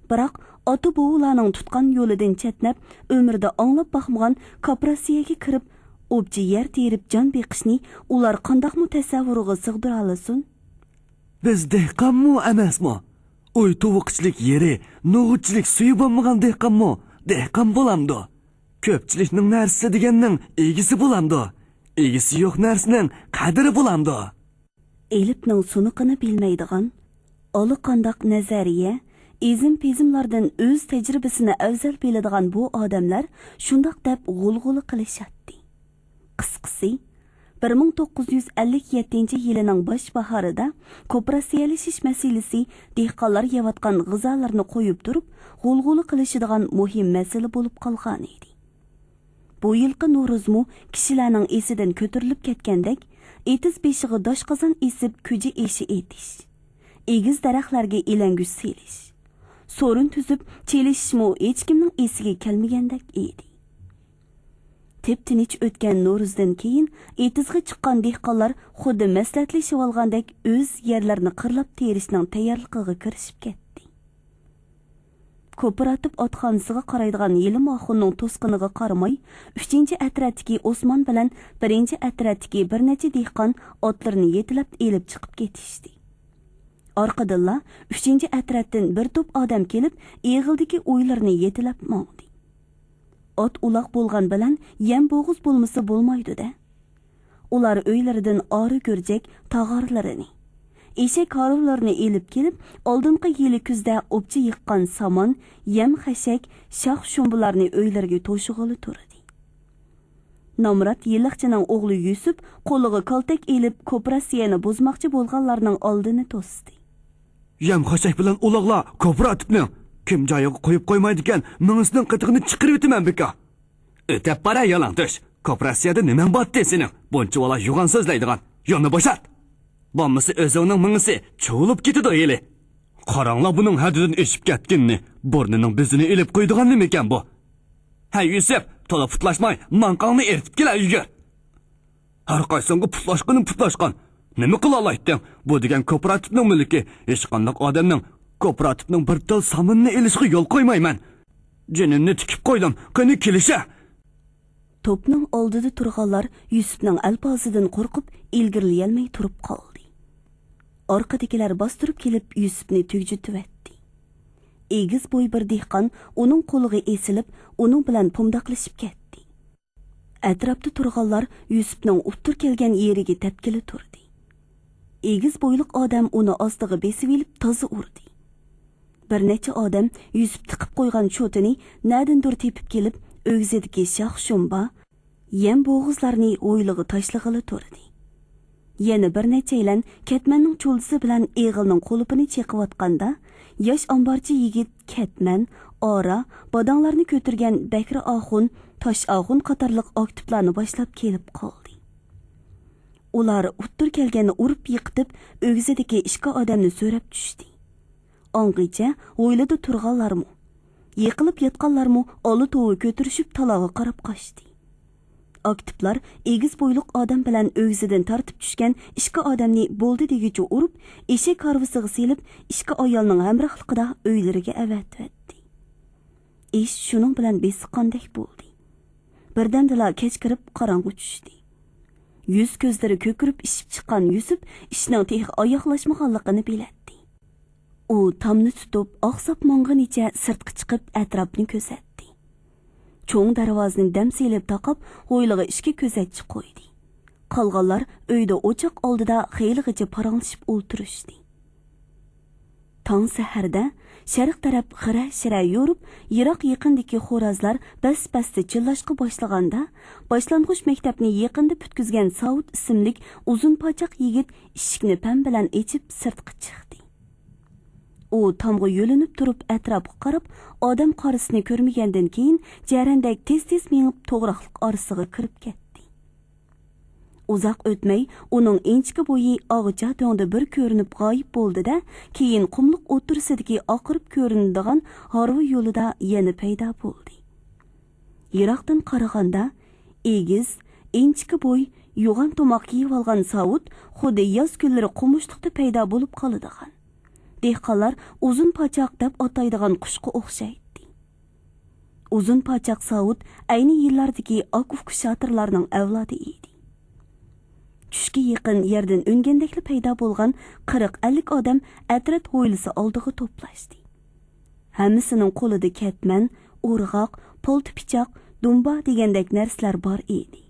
بىراق ئاتا-بوۋىلارنىڭ تۇتقان يولىدىن چەتنەپ، ئۆمرىدە ئاڭلاپ باقمىغان كوپىراتسىيەگە كىرىپ، ئوپچە يەر تېرىپ جان بېقىشنى ئۇلار قانداقمۇ تەسەۋۋۇرىغا سىغدۇرالىسۇن؟ بىز دېھقانمۇ ئەمەسمۇ؟ ئۇي تۇۋىقىچىلىك يېرى، نوغۇچىلىك سۈيى بولمىغان دېھقانمۇ دېھقان بولامدۇ؟ كۆپچىلىكنىڭ نەرسىسى دېگەننىڭ ئىگىسى بولامدۇ؟ ئىگىسى يوق نەرسىنىڭ قەدرى بولامدۇ؟ ئېلىپنىڭ سۇنۇقىنى بىلمەيدىغان، ئالىقانداق نەزەرىيە، ئېزىم-پېزىملاردىن ئۆز تەجرىبىسىنى ئەۋزەل بىلىدىغان بۇ ئادەملەر شۇنداق دەپ غۇلغۇلا قىلىشاتتى. قىسقىسى، بىر مىڭ توققۇز يۈز ئەللىك يەتتىنچى يىلىنىڭ باش باھارىدا كوپىراتسىيەلىشىش مەسىلىسى دېھقانلار يەۋاتقان غىزالارنى قويۇپ تۇرۇپ، غۇلغۇلا قىلىشىدىغان مۇھىم مەسىلە بولۇپ قالغانىدى. بۇ يىلقى نورۇزمۇ كىشىلەرنىڭ ئېسىدىن كۆتۈرۈلۈپ كەتكەندەك، ئېتىز بېشىغا داشقازان ئېسىپ، كۈجە ئېشى ئېتىش، ئېگىز دەرەخلەرگە ئېلەڭگۈچ سېلىش، سورۇن تۈزۈپ چېلىشىشمۇ ھېچكىمنىڭ ئېسىگە كەلمىگەندەك ئىدى. تىپ-تىنچ ئۆتكەن نورۇزدىن كېيىن، ئېتىزغا چىققان دېھقانلار خۇددى مەسلىھەتلىشىۋالغاندەك ئۆز يەرلىرىنى قىرلاپ تېرىشنىڭ تەييارلىقىغا كىرىشىپ كەتتى. كوپىراتىپ ئاتخانىسىغا قارايدىغان يېلىم ئاخۇننىڭ توسقىنىغا قارىماي، ئۈچىنچى ئەترەتتىكى ئوسمان بىلەن بىرىنچى ئەترەتتىكى بىر نەچچە دېھقان ئاتلىرىنى يېتىلەپ ئېلىپ چىقىپ كېتىشتى. ئارقىدىنلا ئۈچىنچى ئەترەتتىن بىر توپ ئادەم كېلىپ، ئېغىلدىكى ئويلىرىنى يېتىلەپ ماڭدى. ئات-ئۇلاق بولغان بىلەن يەم-بوغۇز بولمىسا بولمايدۇ-دە. ئۇلار ئۆيلىرىدىن ئارا گۈرجەك تاغارلىرىنى، ئېشەك ھارۋىلىرىنى ئېلىپ كېلىپ، ئالدىنقى يىلى كۈزدە ئوپچە يىغقان سامان، يەم-خەشەك، شاخ-شۇمبىلارنى ئۆيلىرىگە توشۇغىلى تۇردى. نامرات يىللىقچىنىڭ ئوغلى يۈسۈپ قولىغا كالتەك ئېلىپ، كوپىراتسىيەنى بۇزماقچى بولغانلارنىڭ ئالدىنى توستى. يەم-خەشەك بىلەن ئۇلاغلار كوپىراتىپنىڭ كىم جايىغا قويۇپ قويمايدىكەن، مېڭىسىنىڭ قېتىغىنى چىقىرىۋېتىمەن بىكا. ئۆتەپ بار ھە يالاڭتۆش. كوپىراتسىيەدە نېمەڭ بارتتى سېنىڭ؟ بۇنچە بالا يوغان سۆزلەيدىغان. يولنى بوشات. بولمىسا ئۆزۈڭنىڭ مېڭىسى چۇۋۇلۇپ كېتىدۇ ھېلى. قاراڭلار بۇنىڭ ھەددىدىن ئېشىپ كەتكىنىنى، بۇرنىنىڭ بېزىنى ئېلىپ قويىدىغان نېمىكەن بۇ؟ ھەي يۈسۈپ، تولا پۇتلاشماي، ماڭقاڭنى ئېرىتىپ كېلە يۈگۈر. ھەر قايسىڭغا پۇتلاشقىنى پۇتلاشقان. نېمە قىلالايتتىڭ؟ بۇ دېگەن كوپىراتىپنىڭ مۈلكى. ھېچقانداق ئادەمنىڭ كوپىراتىپنىڭ بىر تال سامىنىنى ئېلىشىغا يول قويمايمەن. جېنىمنى تىكىپ قويدۇم. قېنى كېلىشە! توپنىڭ ئالدىدا تۇرغانلار يۈسۈپنىڭ ئەلپازىدىن قورقۇپ ئىلگىرىلىيەلمەي تۇرۇپ قالدى. ئارقىدىكىلەر باستۇرۇپ كېلىپ يۈسۈپنى تۈگجۈتۈۋەتتى. ئېگىز بوي بىر دېھقان ئۇنىڭ قولىغا ئېسىلىپ، ئۇنىڭ بىلەن پومداقلىشىپ كەتتى. ئەتراپتا تۇرغانلار يۈسۈپنىڭ ئۇتتۇر كەلگەن يېرىگە تەپكىلى تۇردى. ئېگىز بويلۇق ئادەم ئۇنى ئاستىغا بېسىۋېلىپ تازا ئۇردى. بىر نەچچە ئادەم يۈسۈپ تىقىپ قويغان چوتىنى نەدىندۇر تېپىپ كېلىپ، ئۆگزىدىكى شاخ-شۇمبا، يەم بوغۇزلارنى ھويلىغا تاشلىغىلى تۇردى. يەنە بىر نەچچەيلەن كەتمەننىڭ چۇلدىسى بىلەن ئېغىلنىڭ قۇلۇپىنى چېقىۋاتقاندا، ياش ئامبارچى يىگىت كەتمەن، ئارا، باداڭلارنى كۆتۈرگەن بەكرى ئاخۇن، تاش ئاخۇن قاتارلىق ئاكتىپلارنى باشلاپ كېلىپ قالدى. ئۇلار ئۇتتۇر كەلگەننى ئۇرۇپ يىقىتىپ، ئۆگزىدىكى ئىككى ئادەمنى سۆرەپ چۈشتى. ئاڭغىچە ھويلىدا تۇرغانلارمۇ، يىقىلىپ ياتقانلارمۇ ئالا توۋا كۆتۈرۈشۈپ تالاغا قاراپ قاچتى. ئاكتىپلار ئېگىز بويلۇق ئادەم بىلەن ئۆگزىدىن تارتىپ چۈشكەن ئىككى ئادەمنى بولدى دېگۈچە ئۇرۇپ، ئېشەك ھارۋىسىغا سېلىپ، ئىككى ئايالنىڭ ھەمراھلىقىدا ئۆيلىرىگە ئەۋەتىۋەتتى. ئىش شۇنىڭ بىلەن بېسىققاندەك بولدى. بىردەمدىلا كەچ كىرىپ قاراڭغۇ چۈشتى. يۈز كۆزلىرى كۆكىرىپ ئىششىپ چىققان يۈسۈپ ئىشنىڭ تېخى ئاياغلاشمىغانلىقىنى بىلەتتى. ئۇ تامنى تۇتۇپ، ئاقساپ ماڭغىنىچە سىرتقا چىقىپ ئەتراپنى كۆزەتتى. چوڭ دەرۋازىنى دەم سېلىپ تاقاپ، ھويلىغا ئىككى كۆزەتچى قويدى. قالغانلار ئۆيدە ئوچاق ئالدىدا خېلىغىچە پاراڭلىشىپ ئولتۇرۇشتى. تاڭ سەھەردە شەرق تەرەپ غىرە-شىرە يورۇپ، يىراق-يېقىندىكى خورازلار بەس-بەستە چىللاشقا باشلىغاندا، باشلانغۇچ مەكتەپنى يېقىندا پۈتكۈزگەن ساۋۇت ئىسىملىك ئۇزۇن پاچاق يىگىت ئىشىكنى پەم بىلەن ئېچىپ سىرتقا چىقتى. ئۇ تامغا يۆلىنىپ تۇرۇپ ئەتراپقا قاراپ، ئادەم قارىسىنى كۆرمىگەندىن كېيىن، جەرەندەك تېز-تېز مېڭىپ توغراقلىق ئارىسىغا كىرىپ كەتتى. ئۇزاق ئۆتمەي، ئۇنىڭ ئىنچىكە بويى ئاغىچا دۆڭدە بىر كۆرۈنۈپ غايىب بولدى-دە، كېيىن قۇملۇق ئوتتۇرىسىدىكى ئاقىرىپ كۆرۈنىدىغان ھارۋا يولىدا يەنە پەيدا بولدى. يىراقتىن قارىغاندا، ئېگىز، ئىنچىكە بوي، يوغان تۇماق كىيىۋالغان ساۋۇت خۇددى ياز كۈنلىرى قومۇشلۇقتا پەيدا بولۇپ قالىدىغان، دېھقانلار ئۇزۇن پاچاق دەپ ئاتايدىغان قۇشقا ئوخشايتتى. ئۇزۇن پاچاق ساۋۇت ئەينى يىللاردىكى ئاكا-ئۇكا شاتىرلارنىڭ ئەۋلادى ئىدى. چۈشكە يېقىن يەردىن ئۈنگەندەكلا پەيدا بولغان قىرىق-ئەللىك ئادەم ئەترەت ھويلىسى ئالدىغا توپلاشتى. ھەممىسىنىڭ قولىدا كەتمەن، ئورغاق، پالتا پىچاق، دۇمبا دېگەندەك نەرسىلەر بار ئىدى.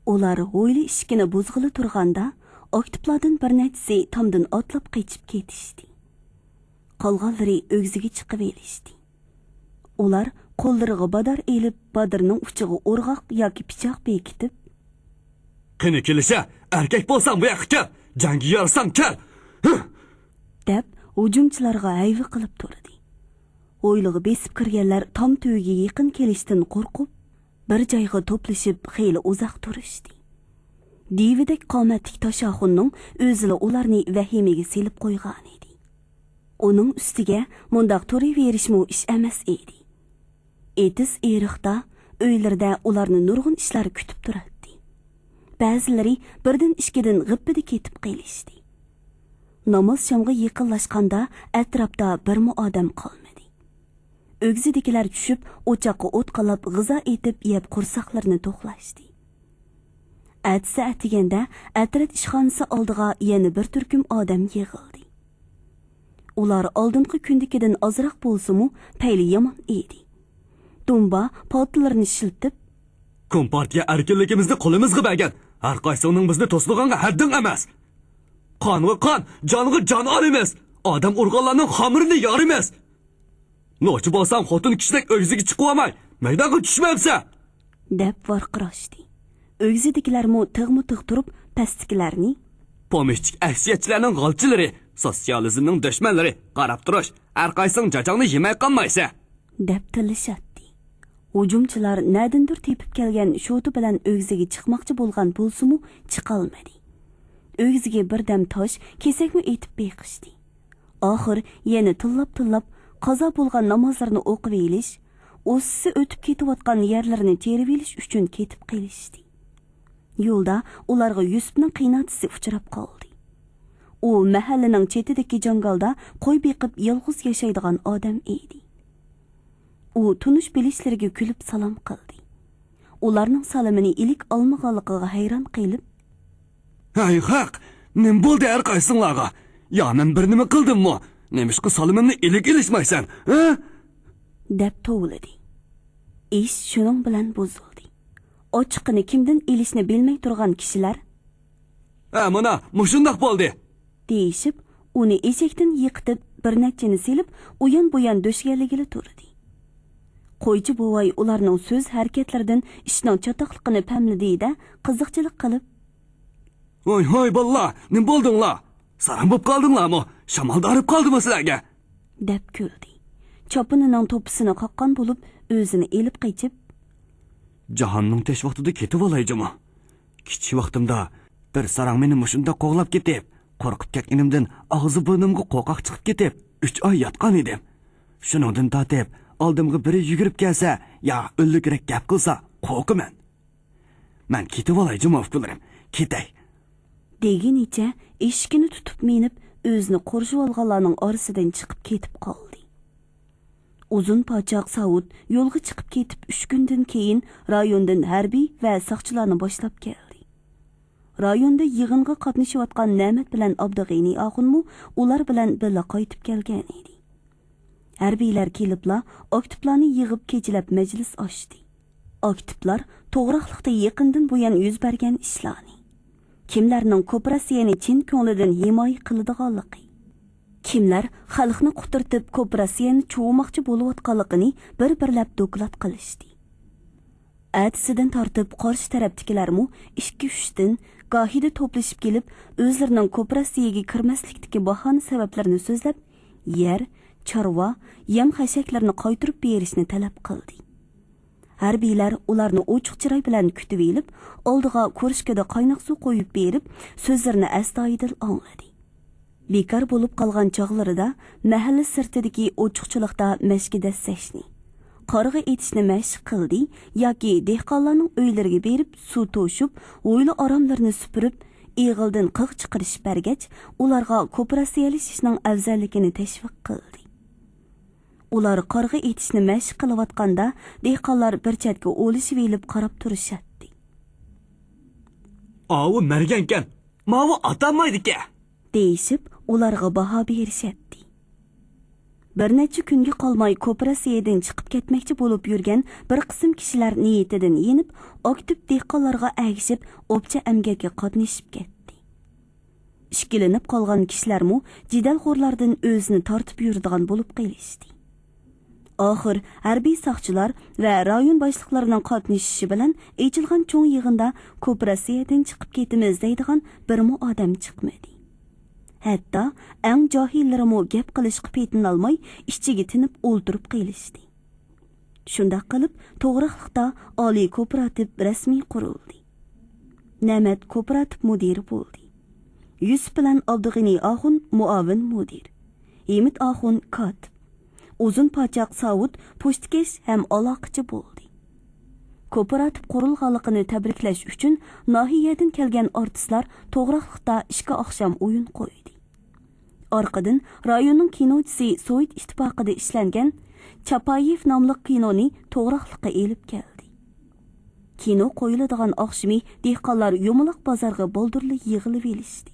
ئۇلار ھويلا ئىشىكىنى بۇزغىلى تۇرغاندا، ئاكتىپلاردىن بىر نەچچىسى تامدىن ئاتلاپ قېچىپ كېتىشتى. قالغانلىرى ئۆگزىگە چىقىۋېلىشتى. ئۇلار قوللىرىغا بادار ئېلىپ، بادىرىنىڭ ئۇچىغا ئورغاق ياكى پىچاق بېكىتىپ، «قېنى كېلىشە، ئەركەك بولساڭ بۇ ياققا كەل، جەڭگە يارىساڭ كەل!» ھە! دەپ، ھۇجۇمچىلارغا ھەيۋە قىلىپ تۇردى. ھويلىغا بېسىپ كىرگەنلەر تام تۈۋىگە يېقىن كېلىشتىن قورقۇپ، بىر جايغا توپلىشىپ خېلى ئۇزاق تۇرۇشتى. دىۋىدەك قامەتلىك تاشاخۇننىڭ ئۆزىلا ئۇلارنى ۋەھىمىگە سېلىپ قويغانىدى. ئۇنىڭ ئۈستىگە مۇنداق تۇرۇۋېرىشمۇ ئىش ئەمەس ئىدى. ئېتىز-ئېرىقتا، ئۆيلىرىدە ئۇلارنى نۇرغۇن ئىشلار كۈتۈپ تۇراتتى. بەزىلىرى بىردىن ئىككىدىن غىپپىدە كېتىپ قېلىشتى. ناماز شامغا يېقىنلاشقاندا ئەتراپتا بىرمۇ ئادەم قالمىدى. ئۆگزىدىكىلەر چۈشۈپ، ئوچاققا ئوت قالاپ، غىزا ئېتىپ يەپ قورساقلىرىنى توقلاشتى. ئەتىسى ئەتىگەندە ئەترەت ئىشخانىسى ئالدىغا يەنە بىر تۈركۈم ئادەم يىغىلدى. ئۇلار ئالدىنقى كۈندىكىدىن ئازراق بولسىمۇ، پەيلى يامان ئىدى. دۇمبا پالتىلىرىنى شىلتىپ، «كومپارتىيە ئەركىنلىكىمىزنى قولىمىزغا بەرگەن. ھەر قايسىڭنىڭ بىزنى توسىدىغانغا ھەددىڭ ئەمەس. قانغا قان، جانغا جان ئالىمىز. ئادەم ئۇرغانلارنىڭ خامىرىنى يارىمىز. نوچى بولساڭ خوتۇن كىشىدەك ئۆگزىگە چىقىۋالماي، مەيدانغا چۈشمەمسەن!» دەپ ۋارقىراشتى. ئۆگزىدىكىلەرمۇ تىغمۇ تىغ تۇرۇپ، پەستىكىلەرنى، «پومېشچىك ئەكسىيەتچىلەرنىڭ غالچىلىرى، سوتسىيالىزمنىڭ دۈشمەنلىرى، قاراپ تۇرۇش، ھەر قايسىڭ جاجاڭنى يېمەي قالمايسەن. دەپ تىللىشاتتى. ھۇجۇمچىلار نەدىندۇر تېپىپ كەلگەن شوتا بىلەن ئۆگزىگە چىقماقچى بولغان بولسىمۇ، چىقالمىدى. ئۆگزىگە بىردەم تاش، كېسەكمۇ ئېتىپ بېقىشتى. ئاخىر يەنە تىللاپ-تىللاپ قازا بولغان نامازلىرىنى ئوقۇۋېلىش، ئوسسىسى ئۆتۈپ كېتىۋاتقان يەرلىرىنى تېرىۋېلىش ئۈچۈن كېتىپ قېلىشتى. يولدا ئۇلارغا يۈسۈپنىڭ قېيناتىسى ئۇچراپ قالدى. ئۇ مەھەللىنىڭ چېتىدىكى جاڭگالدا قوي بېقىپ يالغۇز ياشايدىغان ئادەم ئىدى. ئۇ تونۇش بىلىشلىرىگە كۈلۈپ سالام قىلدى. ئۇلارنىڭ سالىمىنى ئىلىك ئالمىغانلىقىغا ھەيران قېلىپ، ھەي خەق، نېمە بولدى ھەر قايسىڭلارغا؟ يا مەن بىر نېمە قىلدىممۇ؟ نېمىشقا سالىمىمنى ئىلىك ئېلىشمايسەن، ھە؟ دەپ توۋلىدى. ئىش شۇنىڭ بىلەن بۇزۇلدى. ئاچچىقىنى كىمدىن ئېلىشنى بىلمەي تۇرغان كىشىلەر، ھە، مانا، مۇشۇنداق بولدى، دېيىشىپ، ئۇنى ئېشەكتىن يىقىتىپ، بىر نەچچىنى سېلىپ، ئۇيان-بۇيان دۆشكەللىگىلى تۇردى. قويچى بوۋاي ئۇلارنىڭ سۆز ھەرىكەتلىرىدىن ئىشنىڭ چاتاقلىقىنى پەملىدى-دە، قىزىقچىلىق قىلىپ، ھوي، ھوي، بالىلار، نېمە بولدۇڭلار؟ ساراڭ بولۇپ قالدىڭلارمۇ؟ شامال دارىپ قالدىمۇ سىلەرگە؟ دەپ كۈلدى. چاپىنىنىڭ توپىسىنى قاققان بولۇپ، ئۆزىنى ئېلىپ قېچىپ، جاھاننىڭ تەش ۋاقتىدا كېتىۋالاي جۇمۇ. كىچىك ۋاقتىمدا بىر ساراڭ مېنى مۇشۇنداق قوغلاپ كېتىپ، قورقۇپ كەتكىنىمدىن ئاغزى بۇرنۇمغا قوقاق چىقىپ كېتىپ، ئۈچ ئاي ياتقان ئىدىم. شۇنىڭدىن تارتىپ ئالدىمغا بىرى يۈگۈرۈپ كەلسە يا ئۆلۈكرەك گەپ قىلسا قورقىمەن. مەن كېتىۋالاي جۇمۇ ئۇكىلىرىم، كېتەي. دېگىنىچە ئېشىكىنى تۇتۇپ مىنىپ، ئۆزىنى قورشىۋالغانلارنىڭ ئارىسىدىن چىقىپ كېتىپ قالدى. ئۇزۇن پاچاق ساۋۇت يولغا چىقىپ كېتىپ ئۈچ كۈندىن كېيىن رايوندىن ھەربىي ۋە ساقچىلارنى باشلاپ كەلدى. رايوندا يىغىنغا قاتنىشىۋاتقان نەمەت بىلەن ئابدۇغېنى ئاخۇنمۇ ئۇلار بىلەن بىللە قايتىپ كەلگەن ئىدى. ھەربىيلەر كېلىپلا ئاكتىپلارنى يىغىپ كېچىلەپ مەجلىس ئاچتى. ئاكتىپلار توغراقلىقتا يېقىندىن بۇيان يۈز بەرگەن ئىشلارنى، كىملەرنىڭ كوپىراتسىيەنى چىن كۆڭلىدىن ھىمايە قىلىدىغانلىقى، كىملەر خەلقنى قۇترىتىپ كوپىراتسىيەنى چۇۋۇماقچى بولۇۋاتقانلىقىنى بىر-بىرلەپ دوكلات قىلىشتى. ئەتىسىدىن تارتىپ قارشى تەرەپتىكىلەرمۇ ئىككى-ئۈچتىن گاھىدا توپلىشىپ كېلىپ، ئۆزلىرىنىڭ كوپىراتسىيەگە كىرمەسلىكتىكى باھانە سەۋەبلىرىنى سۆزلەپ، يەر، چارۋا، يەم-خەشەكلىرىنى قايتۇرۇپ بېرىشنى تەلەپ قىلدى. ھەربىيلەر ئۇلارنى ئوچۇق چىراي بىلەن كۈتۈۋېلىپ، ئالدىغا كۇرۇشكىدا قايناق سۇ قويۇپ بېرىپ، سۆزلىرىنى ئەستايىدىل ئاڭلىدى. بىكار بولۇپ قالغان چاغلىرىدا مەھەللە سىرتىدىكى ئوچۇقچىلىقتا مەشكە دەسسەشنى، قارىغا ئېتىشنى مەشىق قىلدى ياكى دېھقانلارنىڭ ئۆيلىرىگە بېرىپ سۇ توشۇپ، ھويلا ئاراملىرىنى سۈپۈرۈپ، ئېغىلدىن قىغ چىقىرىشىپ بەرگەچ، ئۇلارغا كوپىراتسىيەلىشىشنىڭ ئەۋزەللىكىنى تەشۋىق قىلدى. ئۇلار قارىغا ئېتىشنى مەشىق قىلىۋاتقاندا، دېھقانلار بىر چەتكە ئولىشىۋېلىپ قاراپ تۇرۇشاتتى. ئاۋۇ مەرگەنكەن، ماۋۇ ئاتالمايدىكەن، دېيىشىپ، ئۇلارغا باھا بېرىشەتتى. بىر نەچچە كۈنگە قالماي كوپىراتسىيەدىن چىقىپ كەتمەكچى بولۇپ يۈرگەن بىر قىسىم كىشىلەر نىيىتىدىن يېنىپ، ئاكتىپ دېھقانلارغا ئەگىشىپ، ئوپچە ئەمگەككە قاتنىشىپ كەتتى. ئىككىلىنىپ قالغان كىشىلەرمۇ جېدەلخورلاردىن ئۆزىنى تارتىپ يۈرىدىغان بولۇپ قېلىشتى. ئاخىر ھەربىي ساقچىلار ۋە رايون باشلىقلىرىنىڭ قاتنىشىشى بىلەن ئېچىلغان چوڭ يىغىندا كوپىراتسىيەدىن چىقىپ كېتىمىز دەيدىغان بىرمۇ ئادەم چىقمىدى. ھەتتا ئەڭ جاھىللىرىمۇ گەپ قىلىشقا پېتىنالماي، ئىچىگە تىنىپ ئولتۇرۇپ قېلىشتى. شۇنداق قىلىپ، توغراقلىقتا ئالىي كوپىراتىپ رەسمىي قۇرۇلدى. نەمەت كوپىراتىپ مۇدىرى بولدى. يۈسۈپ بىلەن ئابدۇغېنى ئاخۇن مۇئاۋىن مۇدىر، ھېمىت ئاخۇن كاتىپ، ئۇزۇن پاچاق ساۋۇت پوچتىكەش ھەم ئالاقىچى بولدى. كوپىراتىپ قۇرۇلغانلىقىنى تەبرىكلەش ئۈچۈن ناھىيەدىن كەلگەن ئارتىسلار توغراقلىقتا ئىككى ئاخشام ئويۇن قويدى. ئارقىدىن رايوننىڭ كىنوچىسى سوۋېت ئىتتىپاقىدا ئىشلەنگەن چاپايېف ناملىق كىنونى توغراقلىققا ئېلىپ كەلدى. كىنو قويۇلىدىغان ئاخشىمى دېھقانلار يۇمىلاق بازارغا بالدۇرلا يىغىلىۋېلىشتى.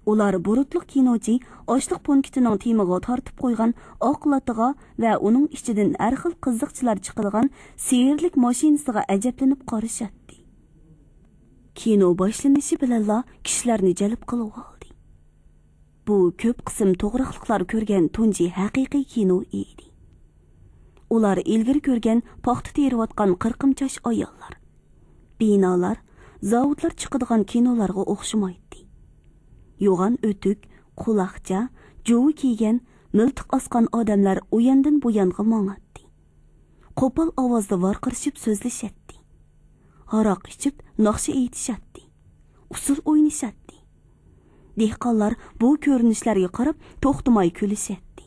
ئۇلار بۇرۇتلۇق كىنوچى ئاشلىق پونكىتىنىڭ تېمىغا تارتىپ قويغان ئاق لاتىغا ۋە ئۇنىڭ ئىچىدىن ھەر خىل قىزىقچىلار چىقىدىغان سېھىرلىك ماشىنىسىغا ئەجەبلىنىپ قارىشاتتى. كىنو باشلىنىشى بىلەنلا كىشىلەرنى جەلپ قىلىۋالدى. بۇ كۆپ قىسىم توغراقلىقلار كۆرگەن تۇنجى ھەقىقىي كىنو ئىدى. ئۇلار ئىلگىرى كۆرگەن پاختا تېرىۋاتقان قىرقىمچاش ئاياللار، بىنالار، زاۋۇتلار چىقىدىغان كىنولارغا ئوخشىمايتتى. يوغان ئۆتۈك، قۇلاقچا، جۇۋا كىيگەن، مىلتىق ئاسقان ئادەملەر ئۇياندىن بۇيانغا ماڭاتتى. قوپال ئاۋازدا ۋارقىرىشىپ سۆزلىشەتتى. ھاراق ئىچىپ ناخشا ئېيتىشاتتى. ئۇسسۇل ئوينىشاتتى. دېھقانلار بۇ كۆرۈنۈشلەرگە قاراپ توختىماي كۈلۈشەتتى.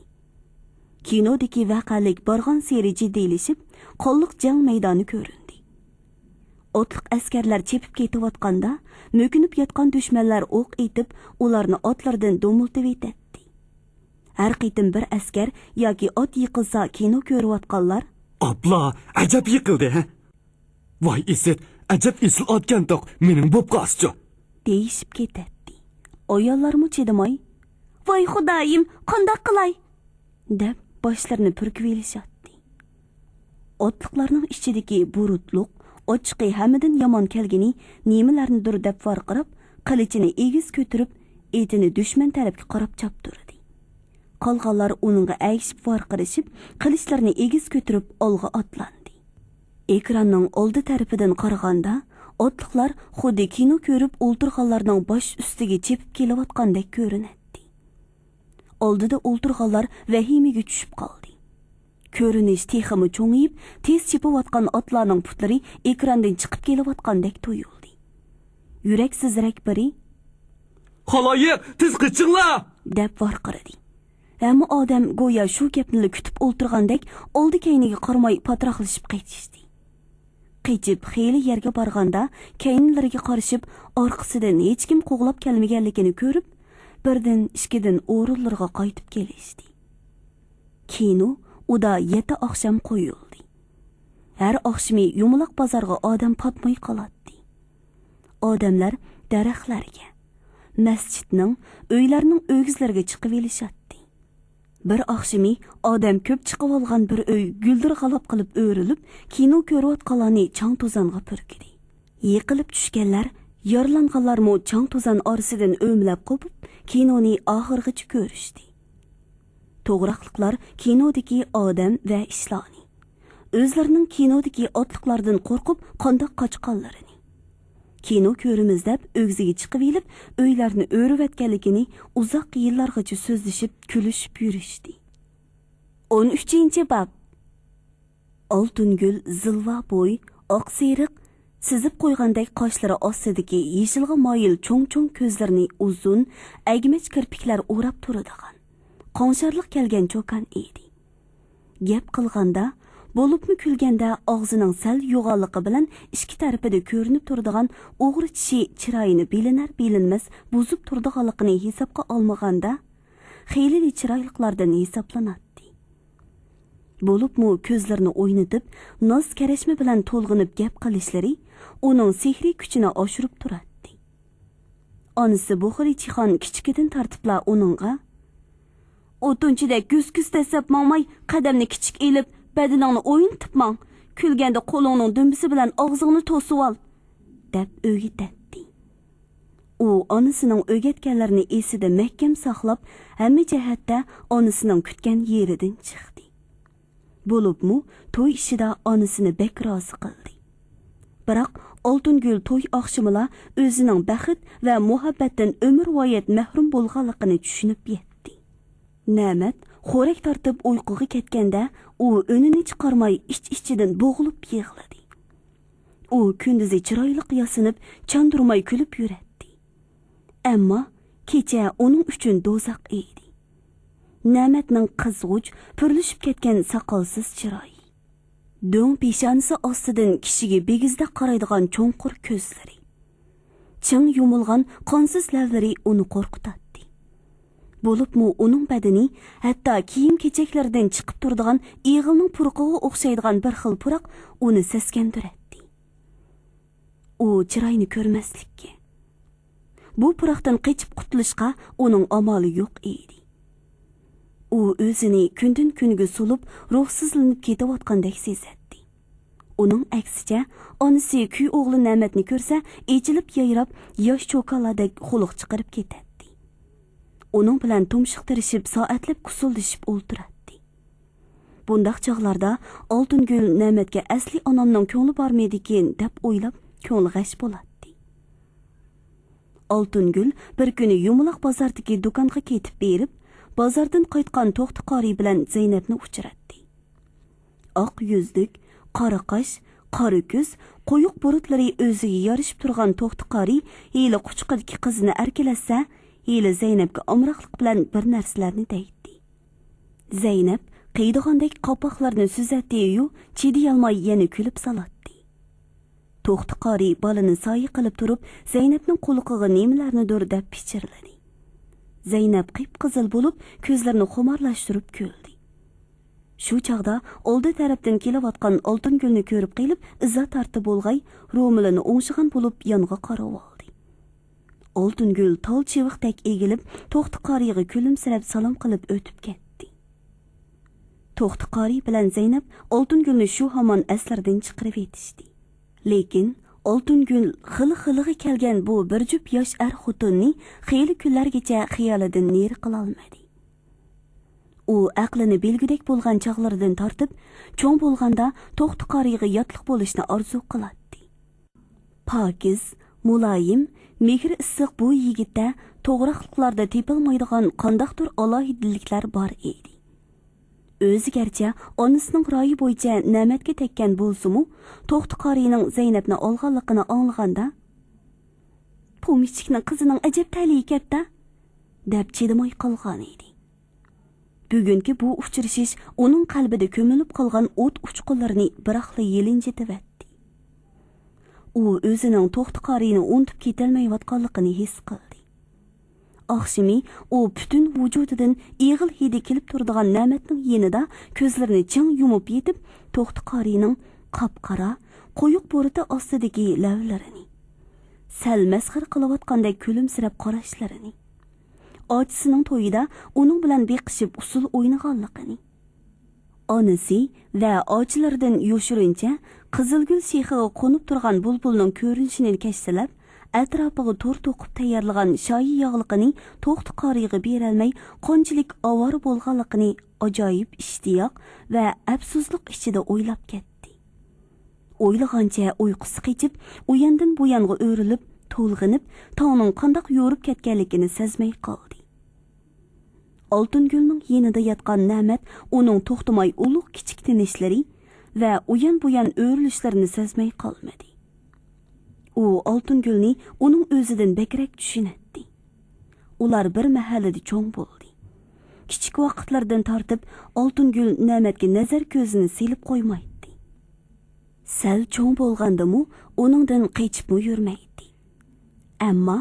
كىنودىكى ۋەقەلىك بارغانسېرى جىددىيلىشىپ، قانلىق جەڭ مەيدانى كۆرۈندى. ئوتلۇق ئەسكەرلەر چېپىپ كېتىۋاتقاندا، مۆكۈنۈپ ياتقان دۈشمەنلەر ئوق ئېتىپ، ئۇلارنى ئاتلىرىدىن دومۇلتىۋېتەتتى. ھەر قېتىم بىر ئەسكەر ياكى ئات يىقىلسا، كىنو كۆرۈۋاتقانلار، «ئاپلا، ئەجەب يىقىلدى، ھە؟ ۋاي ئىسىت، ئەجەب ئېسىل ئاتكەنتۇق، مېنىڭ بوپ قالسىچۇ!» دېيىشىپ كېتەتتى. ئاياللارمۇ چىدىماي، «ۋاي خۇدايىم، قانداق قىلاي؟» دەپ باشلىرىنى پۈركۈۋېلىشاتتى. ئوتلۇقلارنىڭ ئىچىدىكى بۇرۇتلۇق، ئاچچىقى ھەممىدىن يامان كەلگىنى نېمىلەرنىدۇر دەپ ۋارقىراپ، قىلىچىنى ئېگىز كۆتۈرۈپ، ئېتىنى دۈشمەن تەرەپكە قاراپ چاپتۇردى. قالغانلار ئۇنىڭغا ئەگىشىپ ۋارقىرىشىپ، قىلىچلىرىنى ئېگىز كۆتۈرۈپ ئالغا ئاتلاندى. ئېكراننىڭ ئالدى تەرىپىدىن قارىغاندا، ئوتلۇقلار خۇددى كىنو كۆرۈپ ئولتۇرغانلارنىڭ باش ئۈستىگە چېپىپ كېلىۋاتقاندەك كۆرۈنەتتى. ئالدىدا ئولتۇرغانلار ۋەھىمىگە چۈشۈپ قالدى. كۆرۈنۈش تېخىمۇ چوڭىيىپ، تېز چېپىۋاتقان ئاتلارنىڭ پۇتلىرى ئېكراندىن چىقىپ كېلىۋاتقاندەك تۇيۇلدى. يۈرەكسىزرەك بىرى، «خالايىق، تېز قېچىڭلار!» دەپ ۋارقىرىدى. ھەممە ئادەم گويا شۇ گەپنىلا كۈتۈپ ئولتۇرغاندەك ئالدى-كەينىگە قارىماي پاتراقلىشىپ قېچىشتى. قېچىپ خېلى يەرگە بارغاندا، كەينىلىرىگە قارىشىپ، ئارقىسىدىن ھېچكىم قوغلاپ كەلمىگەنلىكىنى كۆرۈپ، بىردىن ئىككىدىن ئورۇنلىرىغا قايتىپ كېلىشتى. كىنو ئۇدا يەتتە ئاخشام قويۇلدى. ھەر ئاخشىمى يۇمىلاق بازارغا ئادەم پاتماي قالاتتى. ئادەملەر دەرەخلەرگە، مەسچىتنىڭ، ئۆيلەرنىڭ ئۆگزىلىرىگە چىقىۋېلىشاتتى. بىر ئاخشىمى ئادەم كۆپ چىقىۋالغان بىر ئۆي گۈلدۈرغالاپ قىلىپ ئۆرۈلۈپ، كىنو كۆرۈۋاتقانلارنى چاڭ-توزانغا پۈركىدى. يىقىلىپ چۈشكەنلەر، يارىلانغانلارمۇ چاڭ-توزان ئارىسىدىن ئۆمىلەپ قوپۇپ، كىنونى ئاخىرغىچە كۆرۈشتى. توغراقلىقلار كىنودىكى ئادەم ۋە ئىشلارنى، ئۆزلىرىنىڭ كىنودىكى ئاتلىقلاردىن قورقۇپ قانداق قاچقانلىرىنى، كىنو كۆرىمىز دەپ ئۆگزىگە چىقىۋېلىپ، ئۆيلەرنى ئۆرۈۋەتكەنلىكىنى ئۇزاق يىللارغىچە سۆزلىشىپ، كۈلۈشۈپ يۈرۈشتى. ئون ئۈچىنچى باب. ئالتۇنگۈل زىلۋا بوي، ئاق سېرىق، سىزىپ قويغاندەك قاشلىرى ئاستىدىكى يېشىلغا مايىل چوڭ-چوڭ كۆزلىرىنى ئۇزۇن، ئەگمەچ كىرپىكلەر ئوراپ تۇرىدىغان، قاڭشارلىق كەلگەن چوكان ئىدى. گەپ قىلغاندا، بولۇپمۇ كۈلگەندە ئاغزىنىڭ سەل يوغانلىقى بىلەن ئىككى تەرىپىدە كۆرۈنۈپ تۇرىدىغان ئوغرا چىشى چىرايىنى بىلىنەر-بىلىنمەس بۇزۇپ تۇرىدىغانلىقىنى ھېسابقا ئالمىغاندا، خېلىلا چىرايلىقلاردىن ھېسابلىناتتى. بولۇپمۇ كۆزلىرىنى ئوينىتىپ، ناز-كەرەشمە بىلەن تولغىنىپ گەپ قىلىشلىرى ئۇنىڭ سېھرىي كۈچىنى ئاشۇرۇپ تۇراتتى. ئانىسى بۇخىرى چىخان كىچىكىدىن تارتىپلا ئۇنىڭغا، «ئوتۇنچىدەك گۈس-گۈس دەسسەپ ماڭماي، قەدەمنى كىچىك ئېلىپ، بەدىنىڭنى ئوينىتىپ ماڭ. كۈلگەندە قولۇڭنىڭ دۈمبىسى بىلەن ئاغزىڭنى توسۇۋال» دەپ ئۆگىتەتتى. ئۇ ئانىسىنىڭ ئۆگەتكەنلىرىنى ئېسىدە مەھكەم ساقلاپ، ھەممە جەھەتتە ئانىسىنىڭ كۈتكەن يېرىدىن چىقتى. بولۇپمۇ توي ئىشىدا ئانىسىنى بەك رازى قىلدى. بىراق ئالتۇنگۈل توي ئاخشىمىلا ئۆزىنىڭ بەخت ۋە مۇھەببەتتىن ئۆمۈرۋايەت مەھرۇم بولغانلىقىنى چۈشىنىپ يەتتى. نەمەت خورەك تارتىپ ئۇيقۇغا كەتكەندە، ئۇ ئۈنىنى چىقارماي ئىچ-ئىچىدىن بوغۇلۇپ يىغلىدى. ئۇ كۈندۈزى چىرايلىق ياسىنىپ، چاندۇرماي كۈلۈپ يۈرەتتى. ئەمما كېچە ئۇنىڭ ئۈچۈن دوزاخ ئىدى. نەمەتنىڭ قىزغۇچ، پۈرلىشىپ كەتكەن ساقالسىز چىرايى، دۆڭ پېشانىسى ئاستىدىن كىشىگە بىگىزدەك قارايدىغان چوڭقۇر كۆزلىرى، چىڭ يۇمۇلغان قانسىز لەۋلىرى ئۇنى قورقۇتاتتى. بولۇپمۇ ئۇنىڭ بەدىنى، ھەتتا كىيىم-كېچەكلىرىدىن چىقىپ تۇرىدىغان ئېغىلنىڭ پۇرىقىغا ئوخشايدىغان بىر خىل پۇراق ئۇنى سەسكەندۈرەتتى. ئۇ چىراينى كۆرمەسلىككە، بۇ پۇراقتىن قېچىپ قۇتۇلۇشقا ئۇنىڭ ئامالى يوق ئىدى. ئۇ ئۆزىنى كۈندىن-كۈنگە سولۇپ، روھسىزلىنىپ كېتىۋاتقاندەك سېزەتتى. ئۇنىڭ ئەكسىچە، ئانىسى كۈي ئوغلى نەمەتنى كۆرسە، ئېچىلىپ يايراپ، ياش چوكانلاردەك خۇلق چىقىرىپ كېتەتتى. ئۇنىڭ بىلەن تۇمشۇق تىرىشىپ، سائەتلەپ كۇسۇلدىشىپ ئولتۇراتتى. بۇنداق چاغلاردا ئالتۇنگۈل نەمەتكە ئەسلى ئانامنىڭ كۆڭلى بارمىدىكىن دەپ ئويلاپ، كۆڭلى غەش بولاتتى. ئالتۇنگۈل بىر كۈنى يۇمىلاق بازاردىكى دۇكانغا كېتىپ بېرىپ، بازاردىن قايتقان توختى قارى بىلەن زەينەپنى ئۇچراتتى. ئاق يۈزلۈك، قارا قاش، قارا كۆز، قويۇق بۇرۇتلىرى ئۆزىگە يارىشىپ تۇرغان توختى قارى ھېلى قۇچىقىدىكى قىزىنى ئەركىلەتسە، ھېلى زەينەپكە ئامراقلىق بىلەن بىر نەرسىلەرنى دەيتتى. زەينەپ قىيىدىغاندەك قاپاقلىرىنى سۈزەتتىيۇ، چىدىيالماي يەنە كۈلۈپ سالاتتى. توختى قارى بالىنى سايە قىلىپ تۇرۇپ، زەينەپنىڭ قۇلىقىغا نېمىلەرنىدۇر دەپ پىچىرلىدى. زەينەپ قىپقىزىل بولۇپ، كۆزلىرىنى خۇمارلاشتۇرۇپ كۈلدى. شۇ چاغدا ئالدى تەرەپتىن كېلىۋاتقان ئالتۇنگۈلنى كۆرۈپ قېلىپ، ئىزا تارتى بولغاي، رومىلىنى ئوڭشىغان بولۇپ يانغا قاراۋالدى. ئالتۇنگۈل تال چىۋىقتەك ئېگىلىپ، توختى قارىغا كۈلۈمسىرەپ سالام قىلىپ ئۆتۈپ كەتتى. توختى قارى بىلەن زەينەپ ئالتۇنگۈلنى شۇ ھامان ئەسلىرىدىن چىقىرىۋېتىشتى. لېكىن ئالتۇنگۈل خىلى خىلىغا كەلگەن بۇ بىر جۈپ ياش ئەر خوتۇننى خېلى كۈنلەرگىچە خىيالىدىن نېرى قىلالمىدى. ئۇ ئەقلىنى بىلگۈدەك بولغان چاغلىرىدىن تارتىپ، چوڭ بولغاندا توختى قارىغا ياتلىق بولۇشنى ئارزۇ قىلاتتى. پاكىز، مۇلايىم، مېھرى ئىسسىق بۇ يىگىتتە توغراقلىقلاردا تېپىلمايدىغان قانداقتۇر ئالاھىدىلىكلەر بار ئىدى. ئۆزى گەرچە ئانىسىنىڭ رايى بويىچە نەمەتكە تەگكەن بولسىمۇ، توختى قارىنىڭ زەينەپنى ئالغانلىقىنى ئاڭلىغاندا، «پومېشچىكنىڭ قىزىنىڭ ئەجەب تەلىيى كەتتە» دەپ چىدىماي قالغان ئىدى. بۈگۈنكى بۇ ئۇچرىشىش ئۇنىڭ قەلبىدە كۆمۈلۈپ قالغان ئوت ئۇچقۇنلىرىنى بىراقلا يېلىنجىتىۋەتتى. ئۇ ئۆزىنىڭ توختى قارىنى ئۇنتۇپ كېتەلمەيۋاتقانلىقىنى ھېس قىلدى. ئاخشىمى ئۇ پۈتۈن ۋۇجۇدىدىن ئېغىل ھىدى كېلىپ تۇرىدىغان نەمەتنىڭ يېنىدا كۆزلىرىنى چىڭ يۇمۇپ يېتىپ، توختى قارىنىڭ قاپقارا، قويۇق بۇرۇتى ئاستىدىكى لەۋلىرىنى، سەل مەسخىرە قىلىۋاتقاندەك كۈلۈمسىرەپ قاراشلىرىنى، ئاچىسىنىڭ تويىدا ئۇنىڭ بىلەن بېقىشىپ ئۇسسۇل ئوينىغانلىقىنى، ئانىسى ۋە ئاچىلىرىدىن يوشۇرۇنچە قىزىلگۈل شېخىغا قونۇپ تۇرغان بۇلبۇلنىڭ كۆرۈنۈشىنى كەچسىلەپ، ئەتراپىغا تور توقۇپ تەييارلىغان شايى ياغلىقىنى توختى قارىغا بېرەلمەي، قانچىلىك ئاۋارە بولغانلىقىنى ئاجايىپ ئىشتىياق ۋە ئەپسۇسلۇق ئىچىدە ئويلاپ كەتتى. ئويلىغانچە ئۇيقۇسى قېچىپ، ئۇياندىن بۇيانغا ئۆرۈلۈپ، تولغىنىپ، تاڭنىڭ قانداق يورۇپ كەتكەنلىكىنى سەزمەي قالدى. ئالتۇنگۈلنىڭ يېنىدا ياتقان نەمەت ئۇنىڭ توختىماي ئۇلۇغ كىچىك تىنىشلىرى ۋە ئۇيان بۇيان ئۆرۈلۈشلىرىنى سەزمەي قالمىدى. ئۇ ئالتۇنگۈلنى ئۇنىڭ ئۆزىدىن بەكرەك چۈشىنەتتى. ئۇلار بىر مەھەللىدە چوڭ بولدى. كىچىك ۋاقىتلىرىدىن تارتىپ ئالتۇنگۈل نەمەتكە نەزەر كۆزىنى سېلىپ قويمايتتى. سەل چوڭ بولغاندىمۇ ئۇنىڭدىن قېچىپمۇ يۈرمەيتتى. ئەمما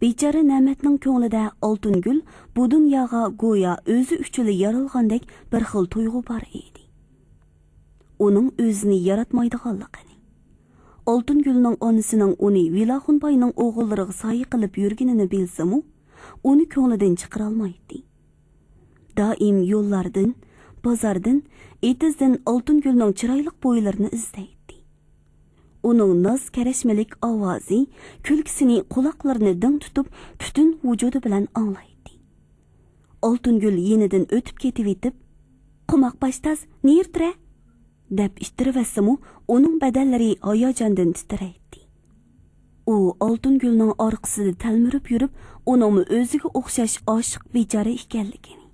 بىچارە نەمەتنىڭ كۆڭلىدە ئالتۇنگۈل بۇ دۇنياغا گويا ئۆزى ئۈچۈنلا يارالغاندەك بىر خىل تۇيغۇ بار ئىدى. ئۇنىڭ ئۆزىنى ياراتمايدىغانلىقىنى، ئالتۇنگۈلنىڭ ئانىسىنىڭ ئۇنى ۋىلاخۇنباينىڭ ئوغۇللىرىغا سايە قىلىپ يۈرگىنىنى بىلسىمۇ، ئۇنى كۆڭلىدىن چىقىرالمايتتى. دائىم يوللاردىن، بازاردىن، ئېتىزدىن ئالتۇنگۈلنىڭ چىرايلىق بويلىرىنى ئىزدەيتتى. ئۇنىڭ ناز كەرەشمىلىك ئاۋازى، كۈلكىسىنى قۇلاقلىرىنى دىڭ تۇتۇپ، پۈتۈن ۋۇجۇدى بىلەن ئاڭلايتتى. ئالتۇنگۈل يېنىدىن ئۆتۈپ كېتىۋېتىپ، «قوماق باش تاز، نېرى تۇرە؟» دەپ ئىتتىرىۋەتسىمۇ، ئۇنىڭ بەدەنلىرى ھاياجاندىن تىترەيتتى. ئۇ ئالتۇنگۈلنىڭ ئارقىسىدا تەلمۈرۈپ يۈرۈپ، ئۇنىڭمۇ ئۆزىگە ئوخشاش ئاشىق بىچارە ئىكەنلىكىنى،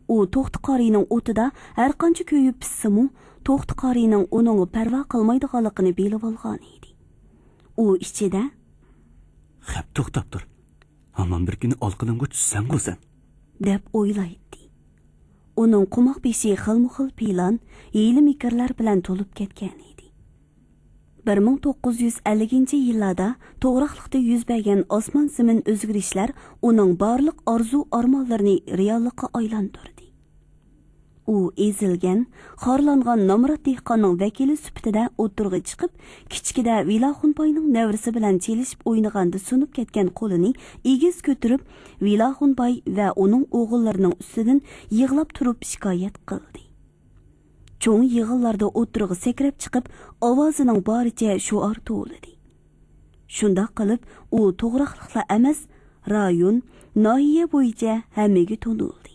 ئۇ توختى قارىنىڭ ئوتىدا ھەرقانچە كۆيۈپ پىشسىمۇ، توختى قارىنىڭ ئۇنىڭغا پەرۋا قىلمايدىغانلىقىنى بىلىۋالغان ئىدى. ئۇ ئىچىدە، «خەپ توختاپ تۇر. ھامان بىر كۈنى ئالىقىنىڭغا چۈشسەڭغۇ سەن» دەپ ئويلايتتى. ئۇنىڭ قوماق بېشى خىلمۇخىل پىلان، ھىيلە-مىكىرلەر بىلەن تولۇپ كەتكەن ئىدى. بىر مىڭ توققۇز يۈز ئەللىكىنچى يىللاردا توغراقلىقتا يۈز بەرگەن ئاسمان-زېمىن ئۆزگىرىشلەر ئۇنىڭ بارلىق ئارزۇ-ئارمانلىرىنى رېئاللىققا ئايلاندۇردى. ئۇ ئېزىلگەن، خارلانغان نامرات دېھقاننىڭ ۋەكىلى سۈپىتىدە ئوتتۇرىغا چىقىپ، كىچىكىدە ۋىلاخۇنباينىڭ نەۋرىسى بىلەن چېلىشىپ ئوينىغاندا سۇنۇپ كەتكەن قولىنى ئېگىز كۆتۈرۈپ، ۋىلاخۇنباي ۋە ئۇنىڭ ئوغۇللىرىنىڭ ئۈستىدىن يىغلاپ تۇرۇپ شىكايەت قىلدى. چوڭ يىغىنلاردا ئوتتۇرىغا سەكرەپ چىقىپ، ئاۋازىنىڭ بارىچە شوئار توۋلىدى. شۇنداق قىلىپ، ئۇ توغراقلىقلا ئەمەس، رايون، ناھىيە بويىچە ھەممىگە تونۇلدى.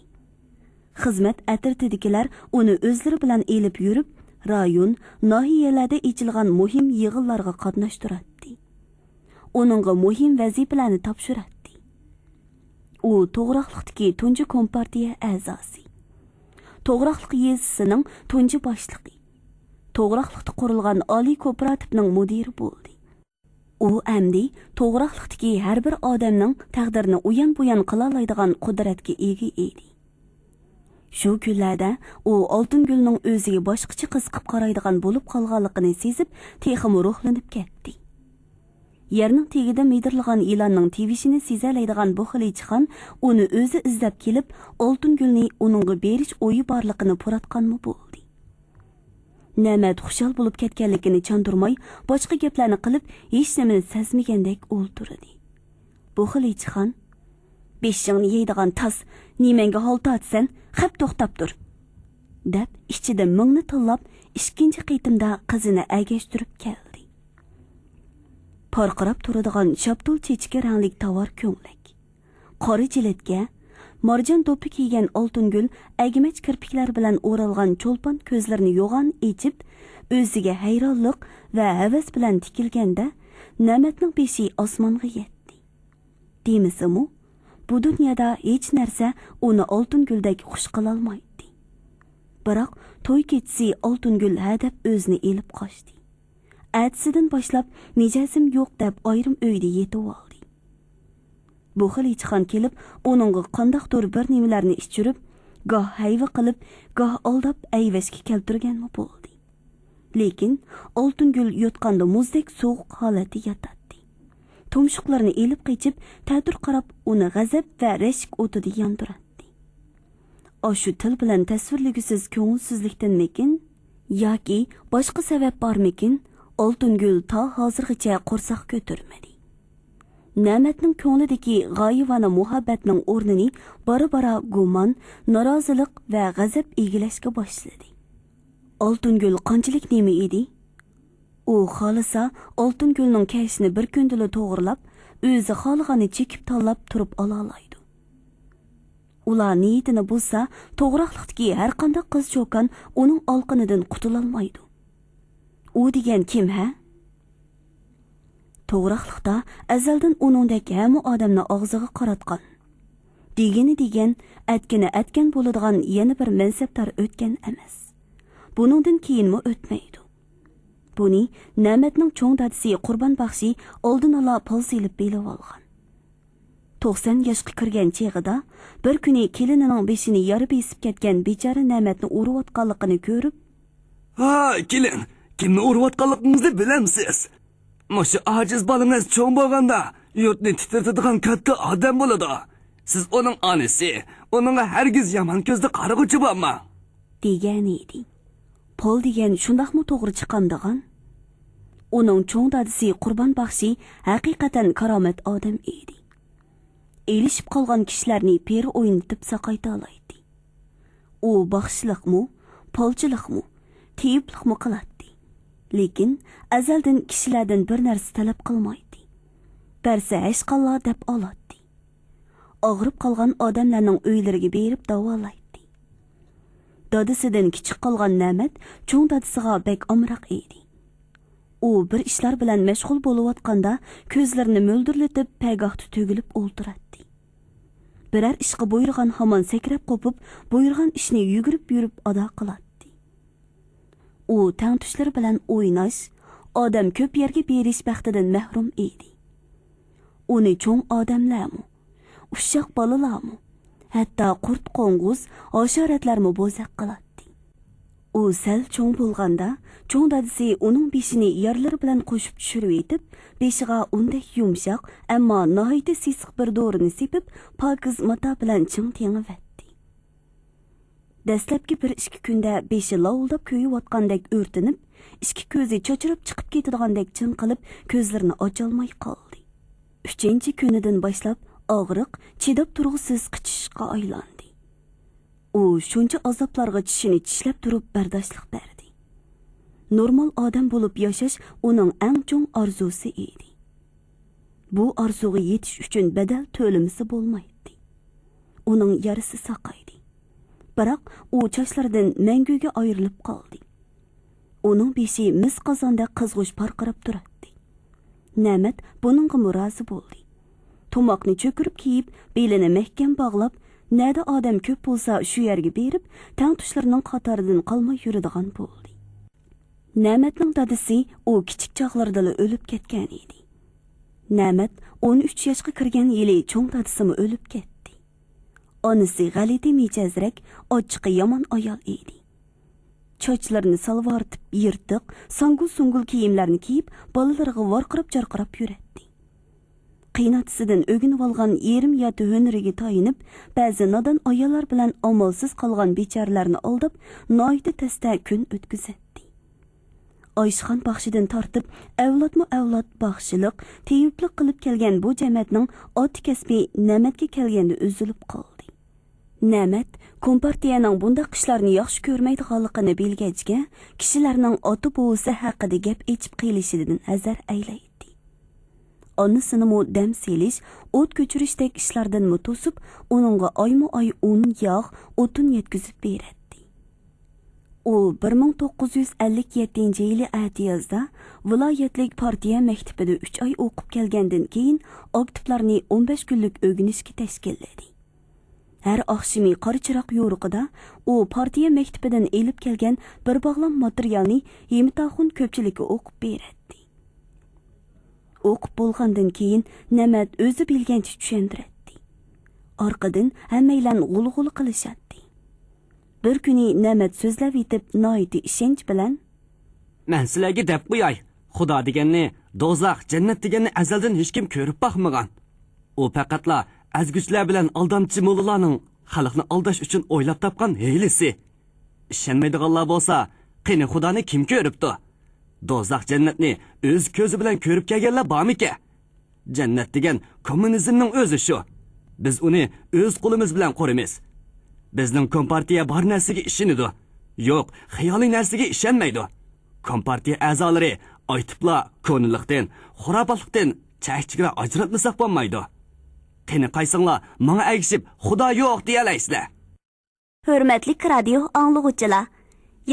خىزمەت ئەترىتىدىكىلەر ئۇنى ئۆزلىرى بىلەن ئېلىپ يۈرۈپ، رايون، ناھىيەلەردە ئېچىلغان مۇھىم يىغىنلارغا قاتناشتۇراتتى. ئۇنىڭغا مۇھىم ۋەزىپىلەرنى تاپشۇراتتى. ئۇ توغراقلىقتىكى تۇنجى كومپارتىيە ئەزاسى، توغراقلىق يېزىسىنىڭ تۇنجى باشلىقى، توغراقلىقتا قۇرۇلغان ئالىي كوپىراتىپنىڭ مۇدىرى بولدى. ئۇ ئەمدى توغراقلىقتىكى ھەر بىر ئادەمنىڭ تەقدىرىنى ئۇيان-بۇيان قىلالايدىغان قۇدرەتكە ئىگە ئىدى. شۇ كۈنلەردە ئۇ ئالتۇنگۈلنىڭ ئۆزىگە باشقىچە قىزىقىپ قارايدىغان بولۇپ قالغانلىقىنى سېزىپ، تېخىمۇ روھلىنىپ كەتتى. يەرنىڭ تېگىدە مىدىرلىغان يىلاننىڭ تىۋىشىنى سېزەلەيدىغان بۇ خىلىچىخان ئۇنى ئۆزى ئىزدەپ كېلىپ، ئالتۇنگۈلنى ئۇنىڭغا بېرىش ئويى بارلىقىنى پۇراتقانمۇ بولدى. نەمەت خۇشال بولۇپ كەتكەنلىكىنى چاندۇرماي، باشقا گەپلەرنى قىلىپ، ھېچنېمىنى سەزمىگەندەك ئولتۇردى. بۇ خىلىچىخان، «بېشىڭنى يەيدىغان تاس، نېمەڭگە ھالتاتىسەن؟ خەپ توختاپ تۇر!» دەپ، ئىچىدە مىڭنى تىللاپ، ئىككىنچى قېتىمدا قىزىنى ئەگەشتۈرۈپ كەلدى. پارقىراپ تۇرىدىغان شاپتۇل چېچىكى رەڭلىك تاۋار كۆڭلەك، قارا جىلىتكە، مارجان دوپپا كىيگەن ئالتۇنگۈل ئەگمەچ كىرپىكلەر بىلەن ئورالغان چولپان كۆزلىرىنى يوغان ئېچىپ، ئۆزىگە ھەيرانلىق ۋە ھەۋەس بىلەن تىكىلگەندە، نەمەتنىڭ بېشى ئاسمانغا يەتتى. دېمىسىمۇ، بۇ دۇنيادا ھېچ نەرسە ئۇنى ئالتۇنگۈلدەك خۇش قىلالمايتتى. بىراق توي كېچىسى ئالتۇنگۈل ھەدەپ ئۆزىنى ئېلىپ قاچتى. ئەتىسىدىن باشلاپ مىجەزىم يوق دەپ ئايرىم ئۆيدە يېتىۋالدى. بۇ خىلىچىخان كېلىپ، ئۇنىڭغا قانداقتۇر بىر نېمىلەرنى ئىچۈرۈپ، گاھ ھەيۋە قىلىپ، گاھ ئالداپ ئەيۋەشكە كەلتۈرگەنمۇ بولدى. لېكىن ئالتۇنگۈل يوتقاندا مۇزدەك سوغۇق ھالەتتە ياتاتتى. تۇمشۇقلىرىنى ئېلىپ قېچىپ، تەتۈر قاراپ، ئۇنى غەزەپ ۋە رەشك ئوتىدا ياندۇراتتى. ئاشۇ تىل بىلەن تەسۋىرلىگۈسىز كۆڭۈلسىزلىكتىنمىكىن ياكى باشقا سەۋەب بارمىكىن، ئالتۇنگۈل تا ھازىرغىچە قورساق كۆتۈرمىدى. نەمەتنىڭ كۆڭلىدىكى غايىۋانە مۇھەببەتنىڭ ئورنىنى بارا-بارا گۇمان، نارازىلىق ۋە غەزەپ ئىگىلەشكە باشلىدى. ئالتۇنگۈل قانچىلىك نېمە ئىدى؟ ئۇ خالىسا، ئالتۇنگۈلنىڭ كەشىنى بىر كۈندىلا توغرىلاپ، ئۆزى خالىغاننى چېكىپ تاللاپ تۇرۇپ ئالالايدۇ. ئۇلار نىيىتىنى بۇزسا، توغراقلىقتىكى ھەرقانداق قىز-چوكان ئۇنىڭ ئالىقىنىدىن قۇتۇلالمايدۇ. ئۇ دېگەن كىم، ھە؟ توغراقلىقتا ئەزەلدىن ئۇنىڭدەك ھەممە ئادەمنى ئاغزىغا قاراتقان، دېگىنى دېگەن، ئەتكىنى ئەتكەن بولىدىغان يەنە بىر مەنسەپدار ئۆتكەن ئەمەس. بۇنىڭدىن كېيىنمۇ ئۆتمەيدۇ. بۇنى نەمەتنىڭ چوڭ دادىسى قۇربان باخشى ئالدىن ئالا پال سېلىپ بىلىۋالغان. توقسان ياشقا كىرگەن چېغىدا بىر كۈنى كېلىنىنىڭ بېشىنى يارا بېسىپ كەتكەن بىچارە نەمەتنى ئۇرۇۋاتقانلىقىنى كۆرۈپ، «ھاي، كېلىن، كىمنى ئۇرۇۋاتقانلىقىڭىزنى بىلەمسىز؟ مۇشۇ ئاجىز بالىڭىز چوڭ بولغاندا يۇرتنى تىترىتىدىغان كاتتا ئادەم بولىدۇ. سىز ئۇنىڭ ئانىسى، ئۇنىڭغا ھەرگىز يامان كۆزدە قارىغۇچى بولماڭ.» دېگەنىدى. پال دېگەن شۇنداقمۇ توغرا چىقامدىغان؟ ئۇنىڭ چوڭ دادىسى قۇربان باخشى ھەقىقەتەن كارامەت ئادەم ئىدى. ئېلىشىپ قالغان كىشىلەرنى پېرى ئوينىتىپ ساقايتالايتتى. ئۇ باخشىلىقمۇ، پالچىلىقمۇ، تېۋىپلىقمۇ قىلاتتى. لېكىن ئەزەلدىن كىشىلەردىن بىر نەرسە تەلەپ قىلمايتتى. بەرسە ھەشقاللا دەپ ئالاتتى. ئاغرىپ قالغان ئادەملەرنىڭ ئۆيلىرىگە بېرىپ داۋالايتتى. دادىسىدىن كىچىك قالغان نەمەت چوڭ دادىسىغا بەك ئامراق ئىدى. ئۇ بىر ئىشلار بىلەن مەشغۇل بولۇۋاتقاندا كۆزلىرىنى مۆلدۈرلىتىپ پەگاھتا تۈگۈلۈپ ئولتۇراتتى. بىرەر ئىشقا بۇيرۇغان ھامان سەكرەپ قوپۇپ، بۇيرۇغان ئىشنى يۈگۈرۈپ يۈرۈپ ئادا قىلاتتى. ئۇ تەڭتۇشلىرى بىلەن ئويناش، ئادەم كۆپ يەرگە بېرىش بەختىدىن مەھرۇم ئىدى. ئۇنى چوڭ ئادەملەرمۇ، ئۇششاق بالىلارمۇ، ھەتتا قۇرت-قوڭغۇز، ھاشاراتلارمۇ بوزەك قىلاتتى. ئۇ سەل چوڭ بولغاندا، چوڭ دادىسى ئۇنىڭ بېشىنى يارلىرى بىلەن قوشۇپ چۈشۈرۈۋېتىپ، بېشىغا ئۇندەك يۇمشاق، ئەمما ناھايىتى سېسىق بىر دورىنى سېپىپ، پاكىز ماتا بىلەن چىڭ تېڭىۋەتتى. دەسلەپكى بىر ئىككى كۈندە بېشى لاۋۇلداپ كۆيۈۋاتقاندەك ئۆرتىنىپ، ئىككى كۆزى چاچراپ چىقىپ كېتىدىغاندەك چىڭقىلىپ، كۆزلىرىنى ئاچالماي قالدى. ئۈچىنچى كۈنىدىن باشلاپ ئاغرىق چىداپ تۇرغۇسىز قىچىشىشقا ئايلاندى. ئۇ شۇنچە ئازابلارغا چىشىنى چىشلەپ تۇرۇپ بەرداشلىق بەردى. نورمال ئادەم بولۇپ ياشاش ئۇنىڭ ئەڭ چوڭ ئارزۇسى ئىدى. بۇ ئارزۇغا يېتىش ئۈچۈن بەدەل تۆلىمىسە بولمايتتى. ئۇنىڭ يارىسى ساقايدى. بىراق ئۇ چاچلىرىدىن مەڭگۈگە ئايرىلىپ قالدى. ئۇنىڭ بېشى مىس قازاندەك قىزغۇچ پارقىراپ تۇراتتى. نەمەت بۇنىڭغىمۇ رازى بولدى. تۇماقنى چۆكۈرۈپ كىيىپ، بېلىنى مەھكەم باغلاپ، نەدە ئادەم كۆپ بولسا، شۇ يەرگە بېرىپ، تەڭتۇشلىرىنىڭ قاتارىدىن قالماي يۈرىدىغان بولدى. نەمەتنىڭ دادىسى ئۇ كىچىك چاغلىرىدىلا ئۆلۈپ كەتكەن ئىدى. نەمەت ئون ئۈچ ياشقا كىرگەن يىلى چوڭ دادىسىمۇ ئۆلۈپ كەتتى. ئانىسى غەلىتە مىجەزرەك، ئاچچىقى يامان ئايال ئىدى. چاچلىرىنى سالۋارتىپ، يىرتىق، ساڭگۇ-سۇڭگۇل كىيىملەرنى كىيىپ، بالىلىرىغا ۋارقىراپ-جارقىراپ يۈرەتتى. قېيىنئاتىسىدىن ئۆگىنىۋالغان يېرىم يات ھۈنىرىگە تايىنىپ، بەزى نادان ئاياللار بىلەن ئامالسىز قالغان بىچارىلەرنى ئالداپ، ناھايىتى تەستە كۈن ئۆتكۈزەتتى. ئايشىخان باخشىدىن تارتىپ، ئەۋلادمۇ ئەۋلاد باخشىلىق، تېۋىپلىق قىلىپ كەلگەن بۇ جەمەتنىڭ ئاتا كەسپى نەمەتكە كەلگەندە ئۈزۈلۈپ قالدى. نەمەت كومپارتىيەنىڭ بۇنداق ئىشلارنى ياخشى كۆرمەيدىغانلىقىنى بىلگەچكە، كىشىلەرنىڭ ئاتا-بوۋىسى ھەققىدە گەپ ئېچىپ قېلىشىدىن ھەزەر ئەيلەيتتى. ئانىسىنىمۇ دەم سېلىش، ئوت كۆچۈرۈشتەك ئىشلاردىنمۇ توسۇپ، ئۇنىڭغا ئايمۇ-ئاي ئۇن، ياغ، ئوتۇن يەتكۈزۈپ بېرەتتى. ئۇ بىر مىڭ توققۇز يۈز ئەللىك يەتتىنچى يىلى ئەتىيازدا ۋىلايەتلىك پارتىيە مەكتىپىدە ئۈچ ئاي ئوقۇپ كەلگەندىن كېيىن، ئاكتىپلارنى ئون بەش كۈنلۈك ئۆگىنىشكە تەشكىللىدى. ھەر ئاخشىمى قارا چىراغ يورۇقىدا ئۇ پارتىيە مەكتىپىدىن ئېلىپ كەلگەن بىر باغلام ماتېرىيالنى يېمىتاخۇن كۆپچىلىككە ئوقۇپ بېرەتتى. ئوقۇپ بولغاندىن كېيىن، نەمەت ئۆزى بىلگەنچە چۈشەندۈرەتتى. ئارقىدىن ھەممەيلەن غۇلغۇلا قىلىشاتتى. بىر كۈنى نەمەت سۆزلەۋېتىپ، ناھايىتى ئىشەنچ بىلەن، مەن سىلەرگە دەپ قوياي، خۇدا دېگەننى، دوزاخ، جەننەت دېگەننى ئەزەلدىن ھېچكىم كۆرۈپ باقمىغان. ئۇ پەقەتلا ئەزگۈچىلەر بىلەن ئالدامچى موللىلارنىڭ خەلقنى ئالداش ئۈچۈن ئويلاپ تاپقان ھىيلىسى. ئىشەنمەيدىغانلار بولسا، قېنى خۇدانى كىم كۆرۈپتۇ؟ دوزاخ، جەننەتنى ئۆز كۆزى بىلەن كۆرۈپ كەلگەنلەر بارمىكەن؟ جەننەت دېگەن كوممۇنىزمنىڭ ئۆزى شۇ. بىز ئۇنى ئۆز قولىمىز بىلەن قۇرىمىز. بىزنىڭ كومپارتىيە بار نەرسىگە ئىشىنىدۇ. يوق، خىيالىي نەرسىگە ئىشەنمەيدۇ. كومپارتىيە ئەزالىرى ئاكتىپلار كونىلىقتىن، خۇراپاتلىقتىن چەك-چېگرا ئاجراتمىساق بولمايدۇ. قېنى قايسىڭلار ماڭا ئەگىشىپ، خۇدا يوق دېيەلەيسىلەر؟ ھۆرمەتلىك رادىيو ئاڭلىغۇچىلار،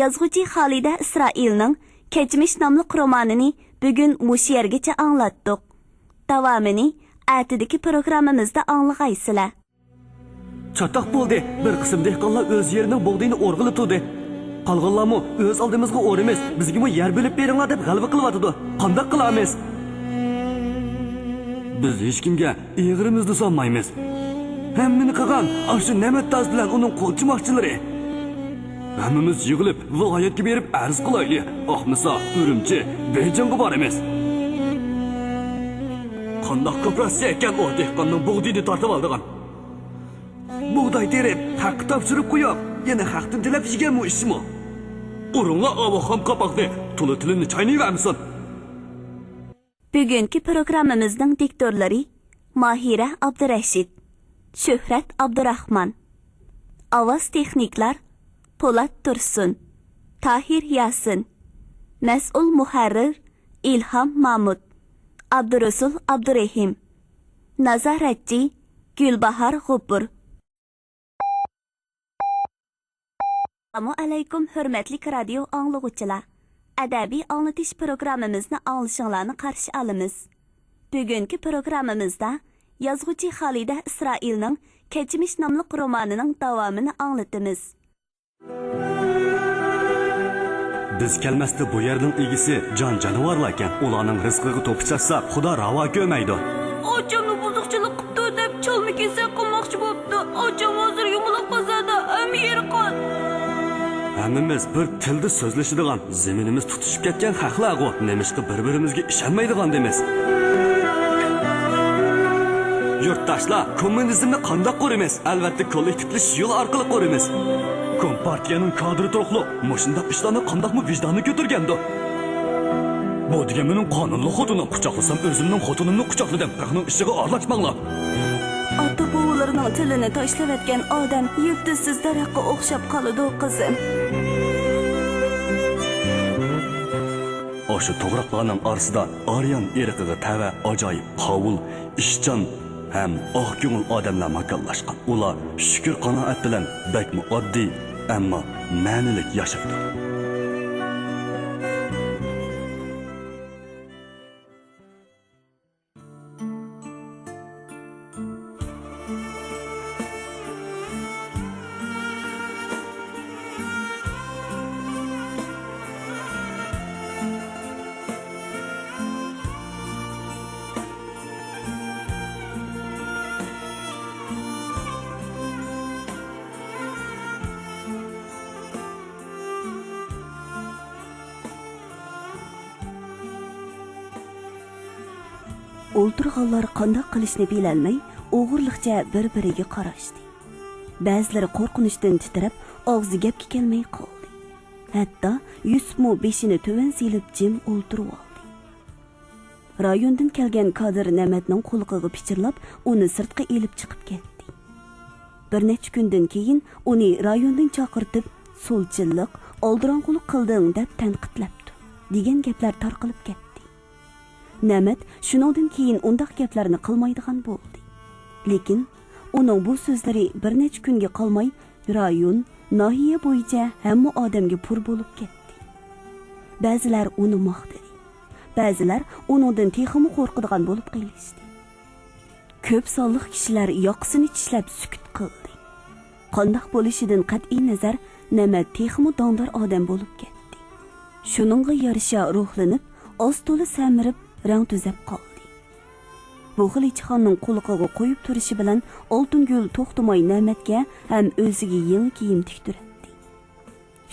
يازغۇچى خالىدە ئىسرائىلنىڭ كەچمىش ناملىق رومانىنى بۈگۈن مۇشۇ يەرگىچە ئاڭلاتتۇق. داۋامىنى ئەتىدىكى پروگراممىمىزدا ئاڭلىغايسىلەر. چاتاق بولدى. بىر قىسىم دېھقانلار ئۆز يېرىنىڭ بۇغدىيىنى ئورغىلىتىۋىدى. قالغانلارمۇ ئۆز ئالدىمىزغا ئورىمىز، بىزگىمۇ يەر بۆلۈپ بېرىڭلار دەپ غەلۋە قىلىۋاتىدۇ. قانداق قىلارمىز؟ بىز ھېچكىمگە ئېغىرىمىزنى سالمايمىز. ھەممىنى قىلغان ئاشۇ نەمەت داس بىلەن ئۇنىڭ قولچىماقچىلىرى. ھەممىمىز يىغىلىپ ۋىلايەتكە بېرىپ ئەرز قىلايلى. ئاقمىسا ئۈرۈمچى، بېيجىڭغا بارىمىز. قانداق كوپىراتسىيە ئىكەن ئۇ دېھقاننىڭ بۇغدىيىنى تارتىۋالىدىغان؟ بۇغداي تېرىپ، خەققە تاپشۇرۇپ قويۇپ، يەنە خەقتىن تىلەپ يېگەنمۇ ئىشمۇ؟ ئۇرۇڭلار ئاۋۇ خام قاپاقنى، تولا تىلىنى چاينىۋەرمىسۇن. بۈگۈنكى پروگراممىمىزنىڭ دىكتورلىرى ماھىرە ئابدۇرەشىت، شۆھرەت ئابدۇراخمان. ئاۋاز تېخنىكلار پولات تۇرسۇن، تاھىر ياسىن. مەسئۇل مۇھەررىر ئىلھام مامۇت، ئابدۇرۇسۇل ئابدۇرېھىم. نازارەتچى گۈلباھار غوپۇر. ئەسسالامۇ ئەلەيكۇم، ھۆرمەتلىك رادىيو ئاڭلىغۇچىلار! ئەدەبىي ئاڭلىتىش پروگراممىمىزنى ئاڭلىشىڭلارنى قارشى ئالىمىز. بۈگۈنكى پروگراممىمىزدا يازغۇچى خالىدە ئىسرائىلنىڭ كەچمىش ناملىق رومانىنىڭ داۋامىنى ئاڭلىتىمىز. بىز كەلمەستە بۇ يەرنىڭ ئىگىسى جان جانىۋارلاركەن. ئۇلارنىڭ رىزقىغا توپا چاچساق، خۇدا راۋا كۆرمەيدۇ. ئاچامنى بۇزۇقچىلىق قىپتۇ دەپ چالما كېسەك قىلماقچى بوپتۇ. ئاچام ھازىر يۇمىلاق بازاردا، ھەممە يېرى قان. ھەممىمىز بىر تىلدا سۆزلىشىدىغان، زېمىنىمىز تۇتىشىپ كەتكەن خەقلەرغۇ. نېمىشقا بىر-بىرىمىزگە ئىشەنمەيدىغاندىمىز؟ يۇرتداشلار، كوممۇنىزمنى قانداق قۇرىمىز؟ ئەلۋەتتە، كوللېكتىپلىشىش يولى ئارقىلىق قۇرىمىز. كومپارتىيەنىڭ كادىرى تۇرۇقلۇق مۇشۇنداق ئىشلارنى قانداقمۇ ۋىجدانى كۆتۈرگەندۇ؟ بۇ دېگەن مېنىڭ قانۇنلۇق خوتۇنۇم. قۇچاقلىسام ئۆزۈمنىڭ خوتۇنۇمنى قۇچاقلىدىم. خەقنىڭ ئىشىغا ئارىلاشماڭلار. ئاتا-بوۋىلىرىنىڭ تىلىنى تاشلىۋەتكەن ئادەم يىلتىزسىز دەرەخكە ئوخشاپ قالىدۇ، قىزىم. ئاشۇ توغراقلارنىڭ ئارىسىدا ئارىيان ئىرقىغا تەۋە ئاجايىپ قاۋۇل، ئىشچان ھەم ئاق كۆڭۈل ئادەملەر ماكانلاشقان. ئۇلار شۈكۈر-قانائەت بىلەن بەكمۇ ئاددىي، ئەمما مەنىلىك ياشايدۇ. ئولتۇرغانلار قانداق قىلىشنى بىلەلمەي، ئوغرىلىقچە بىر-بىرىگە قاراشتى. بەزىلىرى قورقۇنچتىن تىترەپ، ئاغزى گەپكە كەلمەي قالدى. ھەتتا يۈسۈپمۇ بېشىنى تۆۋەن سېلىپ، جىم ئولتۇرۇۋالدى. رايوندىن كەلگەن كادىر نەمەتنىڭ قۇلىقىغا پىچىرلاپ، ئۇنى سىرتقا ئېلىپ چىقىپ كەتتى. بىر نەچچە كۈندىن كېيىن ئۇنى رايوندىن چاقىرتىپ، «سولچىللىق، ئالدىراڭغۇلۇق قىلدىڭ» دەپ تەنقىدلەپتۇ، دېگەن گەپلەر تارقىلىپ كەتتى. نەمەت شۇنىڭدىن كېيىن ئۇنداق گەپلەرنى قىلمايدىغان بولدى. لېكىن ئۇنىڭ بۇ سۆزلىرى بىر نەچچە كۈنگە قالماي، رايون، ناھىيە بويىچە ھەممە ئادەمگە پۇر بولۇپ كەتتى. بەزىلەر ئۇنى ماختىدى. بەزىلەر ئۇنىڭدىن تېخىمۇ قورقىدىغان بولۇپ قېلىشتى. كۆپ سانلىق كىشىلەر ياقىسىنى چىشلەپ سۈكۈت قىلدى. قانداق بولۇشىدىن قەتئىينەزەر، نەمەت تېخىمۇ داڭدار ئادەم بولۇپ كەتتى. شۇنىڭغا يارىشا روھلىنىپ، ئاز-تولا سەمرىپ، رەڭ تۈزەپ قالدى. بۇ خىل ئىچىخاننىڭ قۇلىقىغا قويۇپ تۇرۇشى بىلەن ئالتۇنگۈل توختىماي نەمەتكە ھەم ئۆزىگە يېڭى كىيىم تىكتۈرەتتى.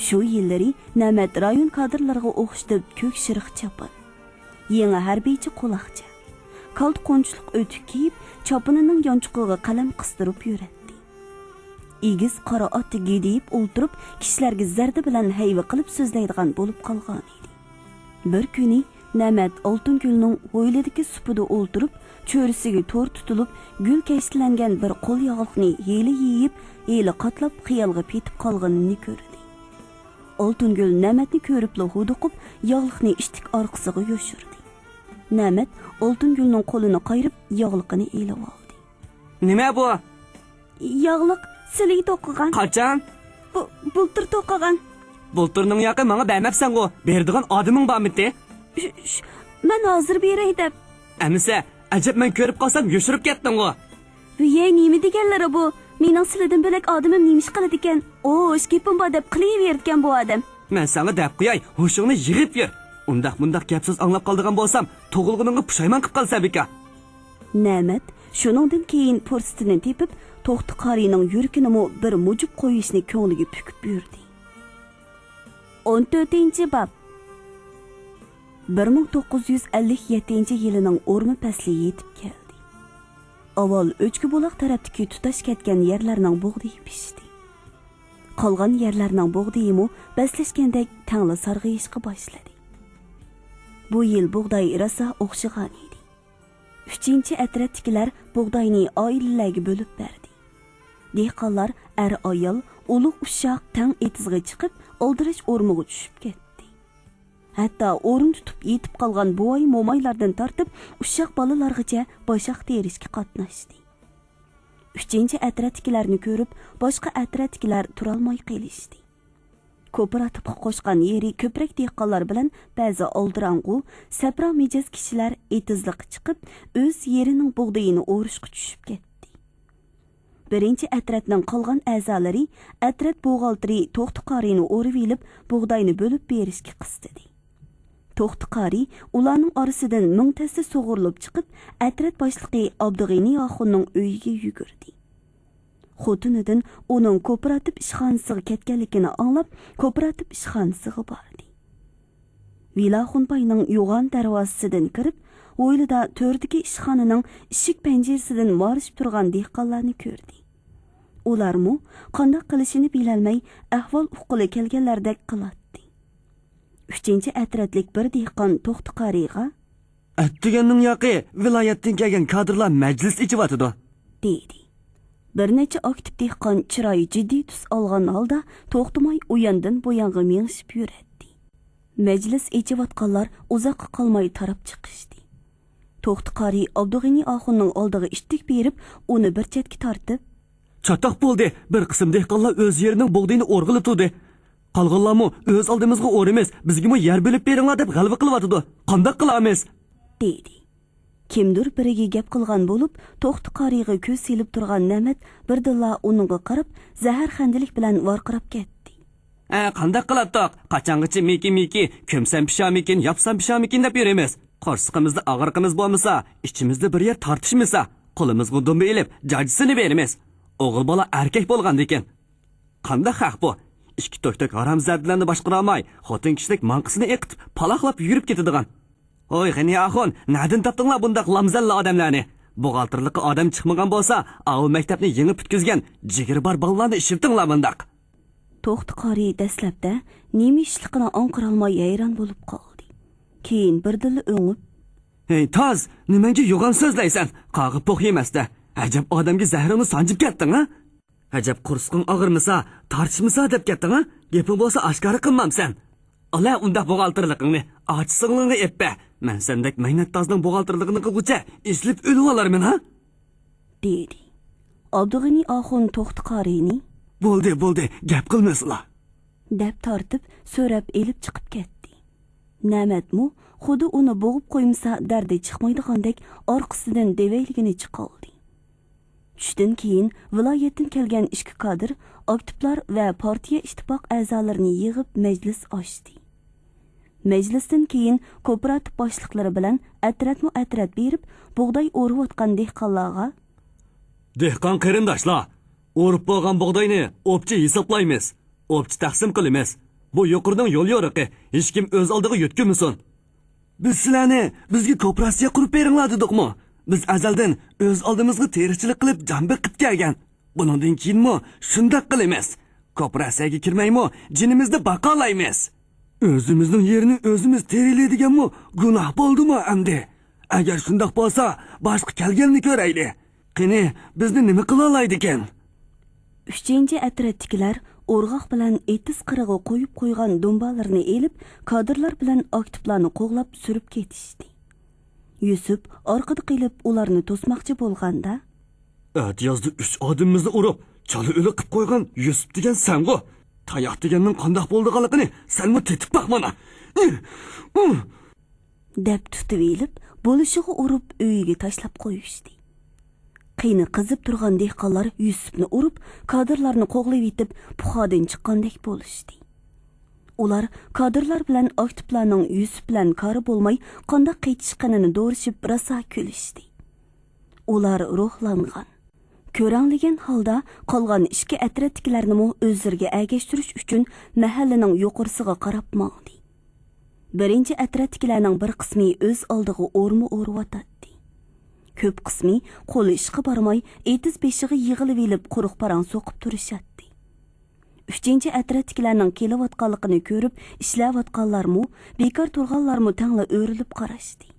شۇ يىللىرى نەمەت رايون كادىرلىرىغا ئوخشىتىپ كۆك شىرخ چاپان، يېڭى ھەربىيچە قۇلاقچە، كالتا قونچىلىق ئۆتۈك كىيىپ، چاپىنىنىڭ يانچۇقىغا قەلەم قىستۇرۇپ يۈرەتتى. ئېگىز قارا ئاتتا گىدىيىپ ئولتۇرۇپ، كىشىلەرگە زەردە بىلەن ھەيۋە قىلىپ سۆزلەيدىغان بولۇپ قالغانىدى. بىر كۈنى نەمەت ئالتۇنگۈلنىڭ ھويلىدىكى سۇپىدا ئولتۇرۇپ، چۆرىسىگە تور تۇتۇلۇپ، گۈل كەشتىلەنگەن بىر قول ياغلىقنى ھېلى يېيىپ، ھېلى قاتلاپ خىيالغا پېتىپ قالغىنىنى كۆردى. ئالتۇنگۈل نەمەتنى كۆرۈپلا ھودۇقۇپ، ياغلىقنى ئىشتىك ئارقىسىغا يوشۇردى. نەمەت ئالتۇنگۈلنىڭ قولىنى قايرىپ، ياغلىقىنى ئېلىۋالدى. نېمە بۇ؟ ياغلىق، سىلى توقۇغان. قاچان؟ بۇ، بۇلتۇر توقۇغان. بۇلتۇرنىڭ ياقى ماڭا بەرمەپسەنغۇ، بېرىدىغان ئادىمىڭ بارمىتى؟ ش-، ش-، مەن ھازىر بېرەي دەپ. ئەمىسە، ئەجەب مەن كۆرۈپ قالسام يوشۇرۇپ كەتتىڭغۇ. ۋىيەي، نېمە دېگەنلىرى بۇ؟ مېنىڭ سىلىدىن بۆلەك ئادىمىم نېمە ئىش قىلىدىكەن؟ ئوش، گېپىم بار دەپ قىلىۋېرىدىكەن بۇ ئادەم. مەن ساڭا دەپ قوياي، ھوشۇڭنى يىغىپ يۈر. ئۇنداق مۇنداق گەپ سۆز ئاڭلاپ قالىدىغان بولسام، تۇغۇلغىنىڭغا پۇشايمان قىپ قالىسەن بىكار. نەمەت شۇنىڭدىن كېيىن پۇرسىتىنى تېپىپ، توختى قارىينىڭ يۈرىكىنىمۇ بىر مۇجۇپ قويۇشنى كۆڭلىگە پۈكۈپ يۈردى. ئون تۆتىنچى باب. بىر مىڭ توققۇز يۈز ئەللىك يەتتىنچى يىلىنىڭ ئورما پەسلى يېتىپ كەلدى. ئاۋۋال ئۆچكە بۇلاق تەرەپتىكى تۇتاش كەتكەن يەرلەرنىڭ بۇغدىيى پىشتى. قالغان يەرلەرنىڭ بۇغدىيىمۇ بەسلەشكەندەك تەڭلا سارغىيىشقا باشلىدى. بۇ يىل بۇغداي راسا ئوخشىغانىدى. ئۈچىنچى ئەترەتتىكىلەر بۇغداينى ئائىلىلەرگە بۆلۈپ بەردى. دېھقانلار ئەر-ئايال، ئۇلۇغ-ئۇششاق تەڭ ئېتىزغا چىقىپ، ئالدىراش ئورمىغا چۈشۈپ كەتتى. ھەتتا ئورۇن تۇتۇپ يېتىپ قالغان بوۋاي-مومايلاردىن تارتىپ، ئۇششاق بالىلارغىچە باشاق تېرىشكە قاتناشتى. ئۈچىنچى ئەترەتتىكىلەرنى كۆرۈپ، باشقا ئەترەتتىكىلەر تۇرالماي قېلىشتى. كوپىراتىپقا قوشقان يېرى كۆپرەك دېھقانلار بىلەن بەزى ئالدىراڭغۇ، سەپرا مىجەز كىشىلەر ئېتىزلىققا چىقىپ، ئۆز يېرىنىڭ بۇغدىيىنى ئورۇشقا چۈشۈپ كەتتى. بىرىنچى ئەترەتنىڭ قالغان ئەزالىرى ئەترەت بوغالتىرى توختى قارىينى ئورىۋېلىپ، بۇغداينى بۆلۈپ بېرىشكە قىستىدى. توختى قارىي ئۇلارنىڭ ئارىسىدىن مىڭ تەستە سۇغۇرۇلۇپ چىقىپ، ئەترەت باشلىقى ئابدۇغېنى ئاخۇننىڭ ئۆيىگە يۈگۈردى. خوتۇنىدىن ئۇنىڭ كوپىراتىپ ئىشخانىسىغا كەتكەنلىكىنى ئاڭلاپ، كوپىراتىپ ئىشخانىسىغا باردى. ۋىلاخۇن باينىڭ يوغان دەرۋازىسىدىن كىرىپ، ھويلىدا تۆردىكى ئىشخانىنىڭ ئىشىك پەنجىرىسىدىن مارىشىپ تۇرغان دېھقانلارنى كۆردى. ئۇلارمۇ قانداق قىلىشىنى بىلەلمەي، ئەھۋال ئۇققىلى كەلگەنلەردەك قىلاتتى. ئۈچىنچى ئەترەتلىك بىر دېھقان توختى قارىيغا، ئەتىگەننىڭ ياقى ۋىلايەتتىن كەلگەن كادىرلار مەجلىس ئېچىۋاتىدۇ، دېدى. بىر نەچچە ئاكتىپ دېھقان چىرايى جىددىي تۈس ئالغان ھالدا توختىماي ئۇياندىن بۇيانغا مېڭىشىپ يۈرەتتى. مەجلىس ئېچىۋاتقانلار ئۇزاققا قالماي تاراپ چىقىشتى. توختى قارىي ئابدۇغېنى ئاخۇننىڭ ئالدىغا ئىتتىك بېرىپ، ئۇنى بىر چەتكە تارتىپ، چاتاق بولدى، بىر قىسىم دېھقانلار ئۆز يېرىنىڭ بۇغدىيىنى ئورغىلىپ تۇردى. قالغانلارمۇ ئۆز ئالدىمىزغا ئورىمىز، بىزگىمۇ يەر بۆلۈپ بېرىڭلار دەپ غەلۋە قىلىۋاتىدۇ. قانداق قىلارمىز؟ دېدى. كىمدۇر بىرىگە گەپ قىلغان بولۇپ، توختى قارىيغا كۆز سېلىپ تۇرغان نەمەت بىردىنلا ئۇنىڭغا قاراپ، زەھەرخەندىلىك بىلەن ۋارقىراپ كەتتى. ئە، قانداق قىلاتتۇق؟ قاچانغىچە مىكى-مىكى، كۆمسەم پىشامىكىن، ياپسام پىشامىكىن دەپ يۈرىمىز؟ قورسىقىمىزدا ئاغرىقىمىز بولمىسا، ئىچىمىزدە بىر يەر تارتىشمىسا، قولىمىزغا دۇمبا ئېلىپ، جاجىسىنى بېرىمىز. ئوغۇل بالا ئەركەك بولغاندىكىن. قانداق خەق بۇ؟ ئىككى تۆكتەك ھارامزادىلەرنى باشقۇرالماي، خوتۇن كىشىدەك ماڭقىسىنى ئېقىتىپ، پالاقلاپ يۈرۈپ كېتىدىغان. ھوي، غېنى ئاخۇن، نەدىن تاپتىڭلار بۇنداق لامزەللا ئادەملەرنى؟ بوغالتىرلىققا ئادەم چىقمىغان بولسا، ئاۋۇ مەكتەپنى يېڭى پۈتكۈزگەن جىگىرى بار بالىلارنى ئىشلىتىڭلار مۇنداق. توختى قارى دەسلەپتە نېمە ئىشلىقىنى ئاڭقىرالماي ھەيران بولۇپ قالدى. كېيىن بىردىنلا ئۆڭۈپ، ھەي، تاز، نېمەڭگە يوغان سۆزلەيسەن؟ قاغا پوق يېمەستە. ئەجەب ئادەمگە زەھىرىڭنى سانجىپ كەتتىڭ، ھە؟ ئەجەب قورسىقىڭ ئاغرىمىسا، تارتىشمىسا دەپ كەتتىڭ، ھە؟ گېپىڭ بولسا ئاشكارا قىلمامسەن. ئالا ئۇنداق بوغالتىرلىقىڭنى ئاچا سىڭلىڭغا ئېپبە. مەن سەندەك مەينەت تازنىڭ بوغالتىرلىقىنى قىلغۇچە ئېچىلىپ ئۆلۈۋالارمەن، ھە؟ دېدى. ئابدۇغېنى ئاخۇن توختى قارىنى، بولدى، بولدى، گەپ قىلمىسىلا، دەپ تارتىپ، سۆرەپ ئېلىپ چىقىپ كەتتى. نەمەتمۇ خۇددى ئۇنى بوغۇپ قويمىسا دەردى چىقمايدىغاندەك ئارقىسىدىن دېۋەيلىگىنىچە قالدى. چۈشتىن كېيىن ۋىلايەتتىن كەلگەن ئىككى كادىر، ئاكتىپلار ۋە پارتىيە ئىتتىپاق ئەزالىرىنى يىغىپ مەجلىس ئاچتى. مەجلىستىن كېيىن كوپىراتىپ باشلىقلىرى بىلەن ئەترەتمۇ ئەترەت بېرىپ، بۇغداي ئورۇۋاتقان دېھقانلارغا، دېھقان قېرىنداشلار، ئورۇپ بولغان بۇغداينى ئوپچە ھېسابلايمىز، ئوپچە تەقسىم قىلىمىز. بۇ يۇقىرىنىڭ يول يورۇقى، ھېچكىم ئۆز ئالدىغا يۆتكىمىسۇن. بىز سىلەرنى بىزگە كوپىراتسىيە قۇرۇپ بېرىڭلار دېدۇقمۇ؟ بىز ئەزەلدىن ئۆز ئالدىمىزغا تېرىقچىلىق قىلىپ جان بېقىپ كەلگەن. بۇنىڭدىن كېيىنمۇ شۇنداق قىلىمىز. كوپىراتسىيەگە كىرمەيمۇ جېنىمىزنى باقالايمىز. ئۆزىمىزنىڭ يېرىنى ئۆزىمىز تېرىيلى دېگەنمۇ گۇناھ بولدىمۇ ئەمدى؟ ئەگەر شۇنداق بولسا، باشقا كەلگەننى كۆرەيلى. قېنى، بىزنى نېمە قىلالايدىكەن؟ ئۈچىنچى ئەترەتتىكىلەر ئورغاق بىلەن ئېتىز قىرىغا قويۇپ قويغان دۇمبالىرىنى ئېلىپ، كادىرلار بىلەن ئاكتىپلارنى قوغلاپ سۈرۈپ كېتىشتى. يۈسۈپ ئارقىدا قېلىپ ئۇلارنى توسماقچى بولغاندا، ئەتىيازدا ئۈچ ئادىمىمىزنى ئۇرۇپ، چالا ئۆلۈك قىپ قويغان يۈسۈپ دېگەن سەنغۇ؟ تاياق دېگەننىڭ قانداق بولىدىغانلىقىنى سەنمۇ تېتىپ باق مانا. دەپ تۇتۇۋېلىپ، بولۇشىغا ئۇرۇپ ئۆيىگە تاشلاپ قويۇشتى. قېنى قىزىپ تۇرغان دېھقانلار يۈسۈپنى ئۇرۇپ، كادىرلارنى قوغلىۋېتىپ، پۇخادىن چىققاندەك بولۇشتى. ئۇلار كادىرلار بىلەن ئاكتىپلارنىڭ يۈسۈپ بىلەن كارى بولماي، قانداق قېچىشقىنىنى دورىشىپ، راسا كۈلۈشتى. ئۇلار روھلانغان، كۆرەڭلىگەن ھالدا قالغان ئىككى ئەترەتتىكىلەرنىمۇ ئۆزلىرىگە ئەگەشتۈرۈش ئۈچۈن مەھەللىنىڭ يۇقىرىسىغا قاراپ ماڭدى. بىرىنچى ئەترەتتىكىلەرنىڭ بىر قىسمى ئۆز ئالدىغا ئورما ئورۇۋاتاتتى. كۆپ قىسمى قولى ئىشقا بارماي، ئېتىز بېشىغا يىغىلىۋېلىپ، قۇرۇق پاراڭ سوقۇپ تۇرۇشاتتى. ئۈچىنچى ئەترەتتىكىلەرنىڭ كېلىۋاتقانلىقىنى كۆرۈپ، ئىشلەۋاتقانلارمۇ، بىكار تۇرغانلارمۇ تەڭلا ئۆرۈلۈپ قاراشتى.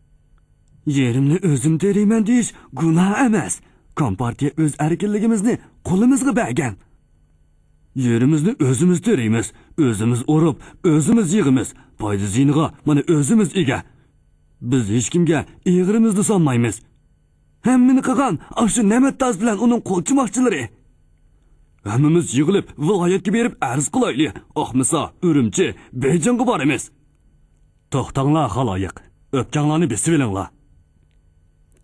يېرىمنى ئۆزۈم تېرىيمەن دېيىش گۇناھ ئەمەس. كومپارتىيە ئۆز ئەركىنلىكىمىزنى قولىمىزغا بەرگەن. يېرىمىزنى ئۆزىمىز تېرىيمىز، ئۆزىمىز ئورۇپ، ئۆزىمىز يىغىمىز. پايدا زىيىنىغا مانا ئۆزىمىز ئىگە. بىز ھېچكىمگە ئېغىرىمىزنى سالمايمىز. ھەممىنى قىلغان ئاشۇ نەمەتتاز بىلەن ئۇنىڭ قولچىماقچىلىرى. ھەممىمىز يىغىلىپ، ۋىلايەتكە بېرىپ ئەرز قىلايلى. ئاقمىسا، ئۈرۈمچى، بېيجىڭغا بارىمىز. توختاڭلار، خالايىق، ئۆپكەڭلارنى بېسىۋېلىڭلار.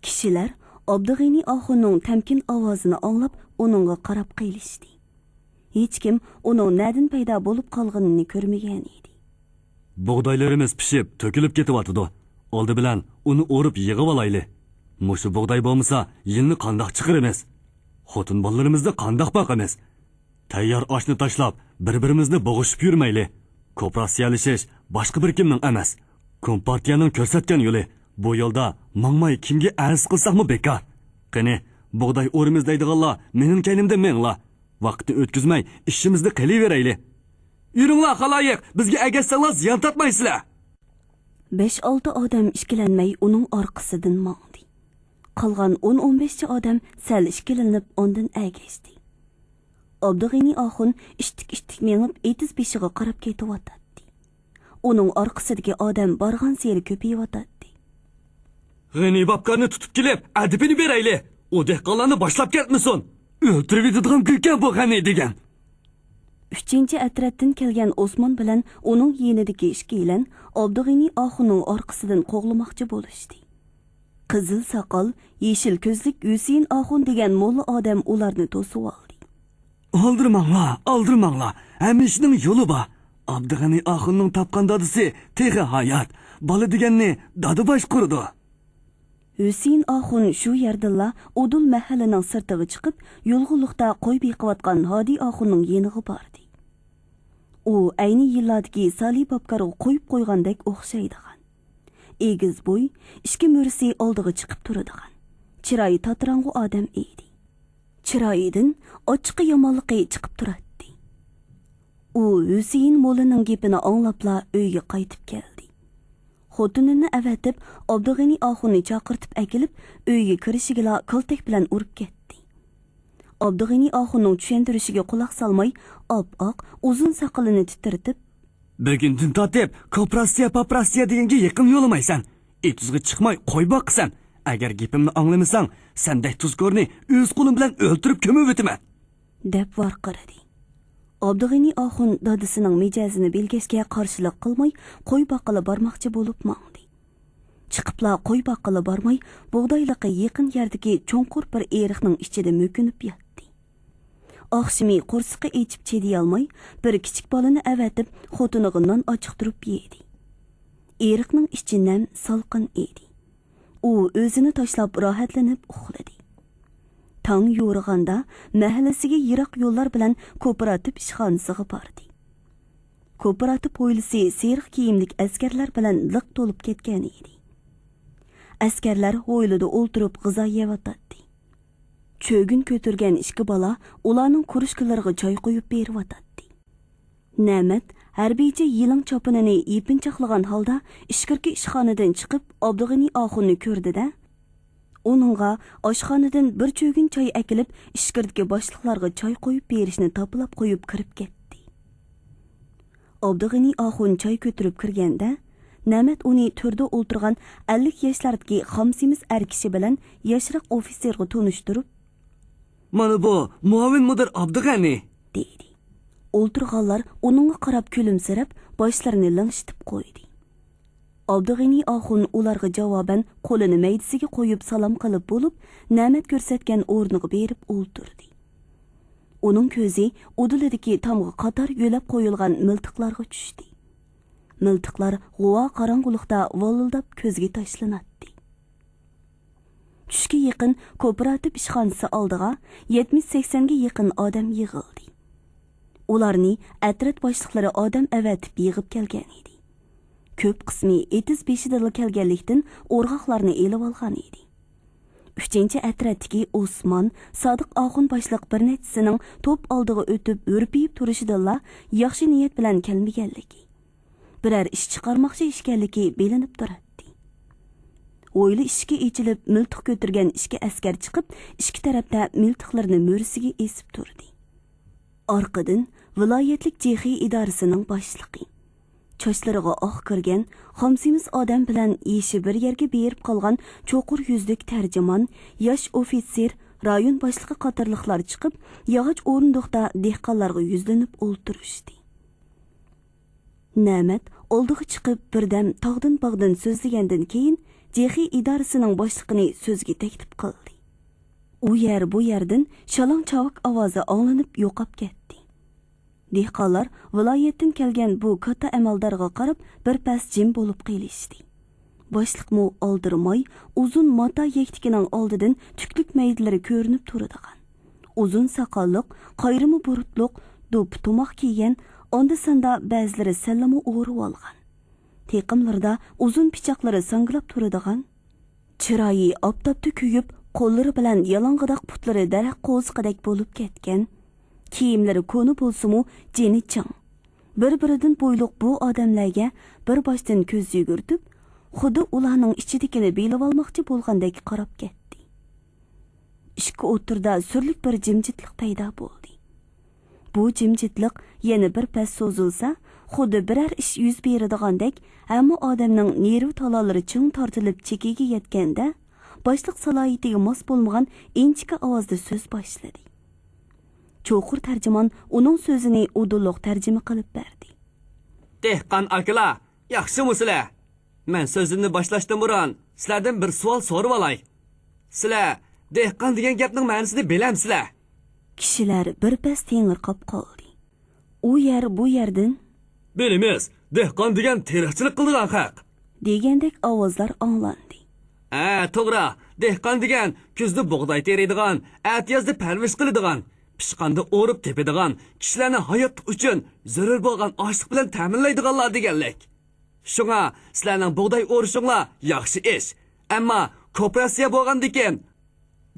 كىشىلەر ئابدۇغېنى ئاخۇننىڭ تەمكىن ئاۋازىنى ئاڭلاپ، ئۇنىڭغا قاراپ قېلىشتى. ھېچكىم ئۇنىڭ نەدىن پەيدا بولۇپ قالغىنىنى كۆرمىگەن ئىدى. بۇغدايلىرىمىز پىشىپ، تۆكۈلۈپ كېتىۋاتىدۇ. ئالدى بىلەن ئۇنى ئورۇپ يىغىۋالايلى. مۇشۇ بۇغداي بولمىسا، يىلنى قانداق چىقىرىمىز؟ خوتۇن بالىلىرىمىزنى قانداق باقىمىز؟ تەييار ئاشنى تاشلاپ، بىر-بىرىمىزنى بوغۇشۇپ يۈرمەيلى. كوپىراتسىيەلىشىش باشقا بىر كىمنىڭ ئەمەس، كومپارتىيەنىڭ كۆرسەتكەن يولى. بۇ يولدا ماڭماي كىمگە ئەرز قىلساقمۇ بىكار. قېنى، بۇغداي ئورىمىز دەيدىغانلار مېنىڭ كەينىمدىن مېڭىڭلار. ۋاقىتنى ئۆتكۈزمەي، ئىشىمىزنى قىلىۋېرەيلى. يۈرۈڭلار، خالايىق، بىزگە ئەگەشسەڭلار زىيان تارتمايسىلەر. بەش-ئالتە ئادەم ئىككىلەنمەي ئۇنىڭ ئارقىسىدىن ماڭدى. قالغان ئون-ئون بەشچە ئادەم سەل ئىككىلىنىپ ئاندىن ئەگەشتى. ئابدۇغېنى ئاخۇن ئىتتىك-ئىتتىك مېڭىپ ئېتىز بېشىغا قاراپ كېتىۋاتاتتى. ئۇنىڭ ئارقىسىدىكى ئادەم بارغانسېرى كۆپىيىۋاتاتتى. غېنى باپكارنى تۇتۇپ كېلىپ، ئەدىپىنى بېرەيلى. ئۇ دېھقانلارنى باشلاپ كەتمىسۇن. ئۆلتۈرۈۋېتىدىغان گۇيكەن بۇ غېنى دېگەن. ئۈچىنچى ئەترەتتىن كەلگەن ئوسمان بىلەن ئۇنىڭ يېنىدىكى ئىككىيلەن ئابدۇغېنى ئاخۇننىڭ ئارقىسىدىن قوغلىماقچى بولۇشتى. قىزىل ساقال، يېشىل كۆزلۈك ھۈسېيىن ئاخۇن دېگەن موللا ئادەم ئۇلارنى توسۇۋالدى. ئالدىرىماڭلار، ئالدىرىماڭلار، ھەممە ئىشنىڭ يولى بار. ئابدۇغېنى ئاخۇننىڭ تاپقان دادىسى تېخى ھايات. بالا دېگەننى دادا باشقۇرىدۇ. ھۈسېيىن ئاخۇن شۇ يەردىنلا ئۇدۇل مەھەللىنىڭ سىرتىغا چىقىپ، يۇلغۇنلۇقتا قوي بېقىۋاتقان ھادى ئاخۇننىڭ يېنىغا باردى. ئۇ ئەينى يىللاردىكى سالى باپكارغا قويۇپ قويغاندەك ئوخشايدىغان. ئېگىز بوي، ئىككى مۈرىسى ئالدىغا چىقىپ تۇرىدىغان، چىرايى تاتىراڭغۇ ئادەم ئىدى. چىرايىدىن ئاچچىقى يامانلىقى چىقىپ تۇراتتى. ئۇ ھۈسەيىن موللىنىڭ گېپىنى ئاڭلاپلا ئۆيگە قايتىپ كەلدى. خوتۇنىنى ئەۋەتىپ، ئابدۇغېنى ئاخۇننى چاقىرتىپ ئەكېلىپ، ئۆيگە كىرىشىگىلا كالتەك بىلەن ئۇرۇپ كەتتى. ئابدۇغېنى ئاخۇننىڭ چۈشەندۈرۈشىگە قۇلاق سالماي، ئاپئاق، ئۇزۇن ساقىلىنى تىترىتىپ، بۈگۈندىن تارتىپ كوپىراتسىيە، پاپىراتسىيە دېگەنگە يېقىن يولىمايسەن. ئېتىزغا چىقماي قوي باقىسەن. ئەگەر گېپىمنى ئاڭلىمىساڭ، سەندەك تۇزكورنى ئۆز قولۇم بىلەن ئۆلتۈرۈپ كۆمۈۋېتىمەن. دەپ ۋارقىرىدى. ئابدۇغېنى ئاخۇن دادىسىنىڭ مىجەزىنى بىلگەچكە قارشىلىق قىلماي، قوي باققىلى بارماقچى بولۇپ ماڭدى. چىقىپلا قوي باققىلى بارماي، بۇغدايلىققا يېقىن يەردىكى چوڭقۇر بىر ئېرىقنىڭ ئىچىدە مۆكۈنۈپ ياتتى. ئاخشىمى قورسىقى ئېچىپ چىدىيالماي، بىر كىچىك بالىنى ئەۋەتىپ، خوتۇنىغا نان ئاچىقتۇرۇپ يېدى. ئېرىقنىڭ ئىچى نەم، سالقىن ئىدى. ئۇ ئۆزىنى تاشلاپ راھەتلىنىپ ئۇخلىدى. تاڭ يورۇغاندا مەھەللىسىگە يىراق يوللار بىلەن كوپىراتىپ ئىشخانىسىغا باردى. كوپىراتىپ ھويلىسى سېرىق كىيىملىك ئەسكەرلەر بىلەن لىق تولۇپ كەتكەن ئىدى. ئەسكەرلەر ھويلىدا ئولتۇرۇپ غىزا يەۋاتاتتى. چۆگۈن كۆتۈرگەن ئىككى بالا ئۇلارنىڭ كۇرۇشكىلىرىغا چاي قۇيۇپ بېرىۋاتاتتى. نەمەت ھەربىيچە يېلىڭ چاپىنىنى يېپىنچاقلىغان ھالدا ئىچكىرىكى ئىشخانىدىن چىقىپ، ئابدۇغېنى ئاخۇننى كۆردى-دە، ئۇنىڭغا ئاشخانىدىن بىر چۆگۈن چاي ئەكېلىپ، ئىچكىرىدىكى باشلىقلارغا چاي قۇيۇپ بېرىشنى تاپىلاپ قويۇپ كىرىپ كەتتى. ئابدۇغېنى ئاخۇن چاي كۆتۈرۈپ كىرگەندە، نەمەت ئۇنى تۆردە ئولتۇرغان ئەللىك ياشلاردىكى خام سېمىز ئەر كىشى بىلەن ياشراق ئوفىتسېرغا تونۇشتۇرۇپ، مانا بۇ مۇئاۋىن مۇدىر ئابدۇغېنى، دېدى. ئولتۇرغانلار ئۇنىڭغا قاراپ كۈلۈمسىرەپ، باشلىرىنى لىڭشىتىپ قويدى. ئابدۇغېنى ئاخۇن ئۇلارغا جاۋابەن قولىنى مەيدىسىگە قويۇپ سالام قىلىپ بولۇپ، نەمەت كۆرسەتكەن ئورنىغا بېرىپ ئولتۇردى. ئۇنىڭ كۆزى ئۇدۇلىدىكى تامغا قاتار يۆلەپ قويۇلغان مىلتىقلارغا چۈشتى. مىلتىقلار غۇۋا قاراڭغۇلۇقتا ۋالىلداپ كۆزگە تاشلىناتتى. چۈشكە يېقىن كوپىراتىپ ئىشخانىسى ئالدىغا يەتمىش سەكسەنگە يېقىن ئادەم يىغىلدى. ئۇلارنى ئەترەت باشلىقلىرى ئادەم ئەۋەتىپ يىغىپ كەلگەن ئىدى. كۆپ قىسمى ئېتىز بېشىدىنلا كەلگەنلىكتىن، ئورغاقلارنى ئېلىۋالغان ئىدى. ئۈچىنچى ئەترەتتىكى ئوسمان، سادىق ئاخۇن باشلىق بىر نەچچىسىنىڭ توپ ئالدىغا ئۆتۈپ ھۈرپىيىپ تۇرۇشىدىنلا ياخشى نىيەت بىلەن كەلمىگەنلىكى، بىرەر ئىش چىقارماقچى ئىكەنلىكى بىلىنىپ تۇراتتى. ھويلا ئىشىكى ئېچىلىپ، مىلتىق كۆتۈرگەن ئىككى ئەسكەر چىقىپ، ئىككى تەرەپتە مىلتىقلىرىنى مۈرىسىگە ئېسىپ تۇردى. ئارقىدىن ۋىلايەتلىك جېخې ئىدارىسىنىڭ باشلىقى، چاچلىرىغا ئاق كىرگەن، خام سېمىز ئادەم بىلەن يېشى بىر يەرگە بېرىپ قالغان چوقۇر يۈزلۈك تەرجىمان، ياش ئوفىتسېر، رايون باشلىقى قاتارلىقلار چىقىپ، ياغاچ ئورۇندۇقتا دېھقانلارغا يۈزلىنىپ ئولتۇرۇشتى. نەمەت ئالدىغا چىقىپ، بىردەم تاغدىن باغدىن سۆزلىگەندىن كېيىن، جېخې ئىدارىسىنىڭ باشلىقىنى سۆزگە تەكلىپ قىلدى. ئۇ يەر بۇ يەردىن شالاڭ چاۋاك ئاۋازى ئاڭلىنىپ يوقاپ كەتتى. دېھقانلار ۋىلايەتتىن كەلگەن بۇ كاتتا ئەمەلدارغا قاراپ بىر پەس جىم بولۇپ قېلىشتى. باشلىقمۇ ئالدىرىماي ئۇزۇن ماتا يەكتىكىنىڭ ئالدىدىن تۈكلۈك مەيدىلىرى كۆرۈنۈپ تۇرىدىغان، ئۇزۇن ساقاللىق، قايرىما بۇرۇتلۇق، دوپپا تۇماق كىيگەن، ئاندا-ساندا بەزىلىرى سەللىمۇ ئورىۋالغان، تېقىملىرىدا ئۇزۇن پىچاقلىرى ساڭگىلاپ تۇرىدىغان، چىرايى ئاپتاپتا كۆيۈپ، قوللىرى بىلەن يالاڭغىداق پۇتلىرى دەرەخ قوزۇقىدەك بولۇپ كەتكەن، كىيىملىرى كونا بولسىمۇ، جېنى چىڭ، بىر-بىرىدىن بويلۇق بۇ ئادەملەرگە بىر باشتىن كۆز يۈگۈرتۈپ، خۇددى ئۇلارنىڭ ئىچىدىكىنى بىلىۋالماقچى بولغاندەك قاراپ كەتتى. ئىككى ئوتتۇرىدا سۈرلۈك بىر جىمجىتلىق پەيدا بولدى. بۇ جىمجىتلىق يەنە بىر پەس سوزۇلسا، خۇددى بىرەر ئىش يۈز بېرىدىغاندەك، ھەممە ئادەمنىڭ نېرۋا تالالىرى چىڭ تارتىلىپ چېكىگە يەتكەندە، باشلىق سالاھىيىتىگە ماس بولمىغان ئىنچىكە ئاۋازدا سۆز باشلىدى. چوقۇر تەرجىمان ئۇنىڭ سۆزىنى ئۇدۇللۇق تەرجىمە قىلىپ بەردى. دېھقان ئاكىلار، ياخشىمۇ سىلەر؟ مەن سۆزۈمنى باشلاشتىن بۇرۇن، سىلەردىن بىر سوئال سورىۋالاي. سىلەر دېھقان دېگەن گەپنىڭ مەنىسىنى بىلەمسىلەر؟ كىشىلەر بىر پەس تېڭىرقاپ قالدى. ئۇ يەر بۇ يەردىن، بىلىمىز، دېھقان دېگەن تېرىقچىلىق قىلىدىغان خەق، دېگەندەك ئاۋازلار ئاڭلاندى. ھە، توغرا، دېھقان دېگەن كۈزدە بۇغداي تېرىيدىغان، ئەتىيازدا پەرۋىش قىلىدىغان، پىشقاندا ئورۇپ تېپىدىغان، كىشىلەرنى ھاياتلىق ئۈچۈن زۆرۈر بولغان ئاشلىق بىلەن تەمىنلەيدىغانلار دېگەنلىك. شۇڭا سىلەرنىڭ بۇغداي ئورۇشۇڭلار ياخشى ئىش. ئەمما كوپىراتسىيە بولغاندىكىن،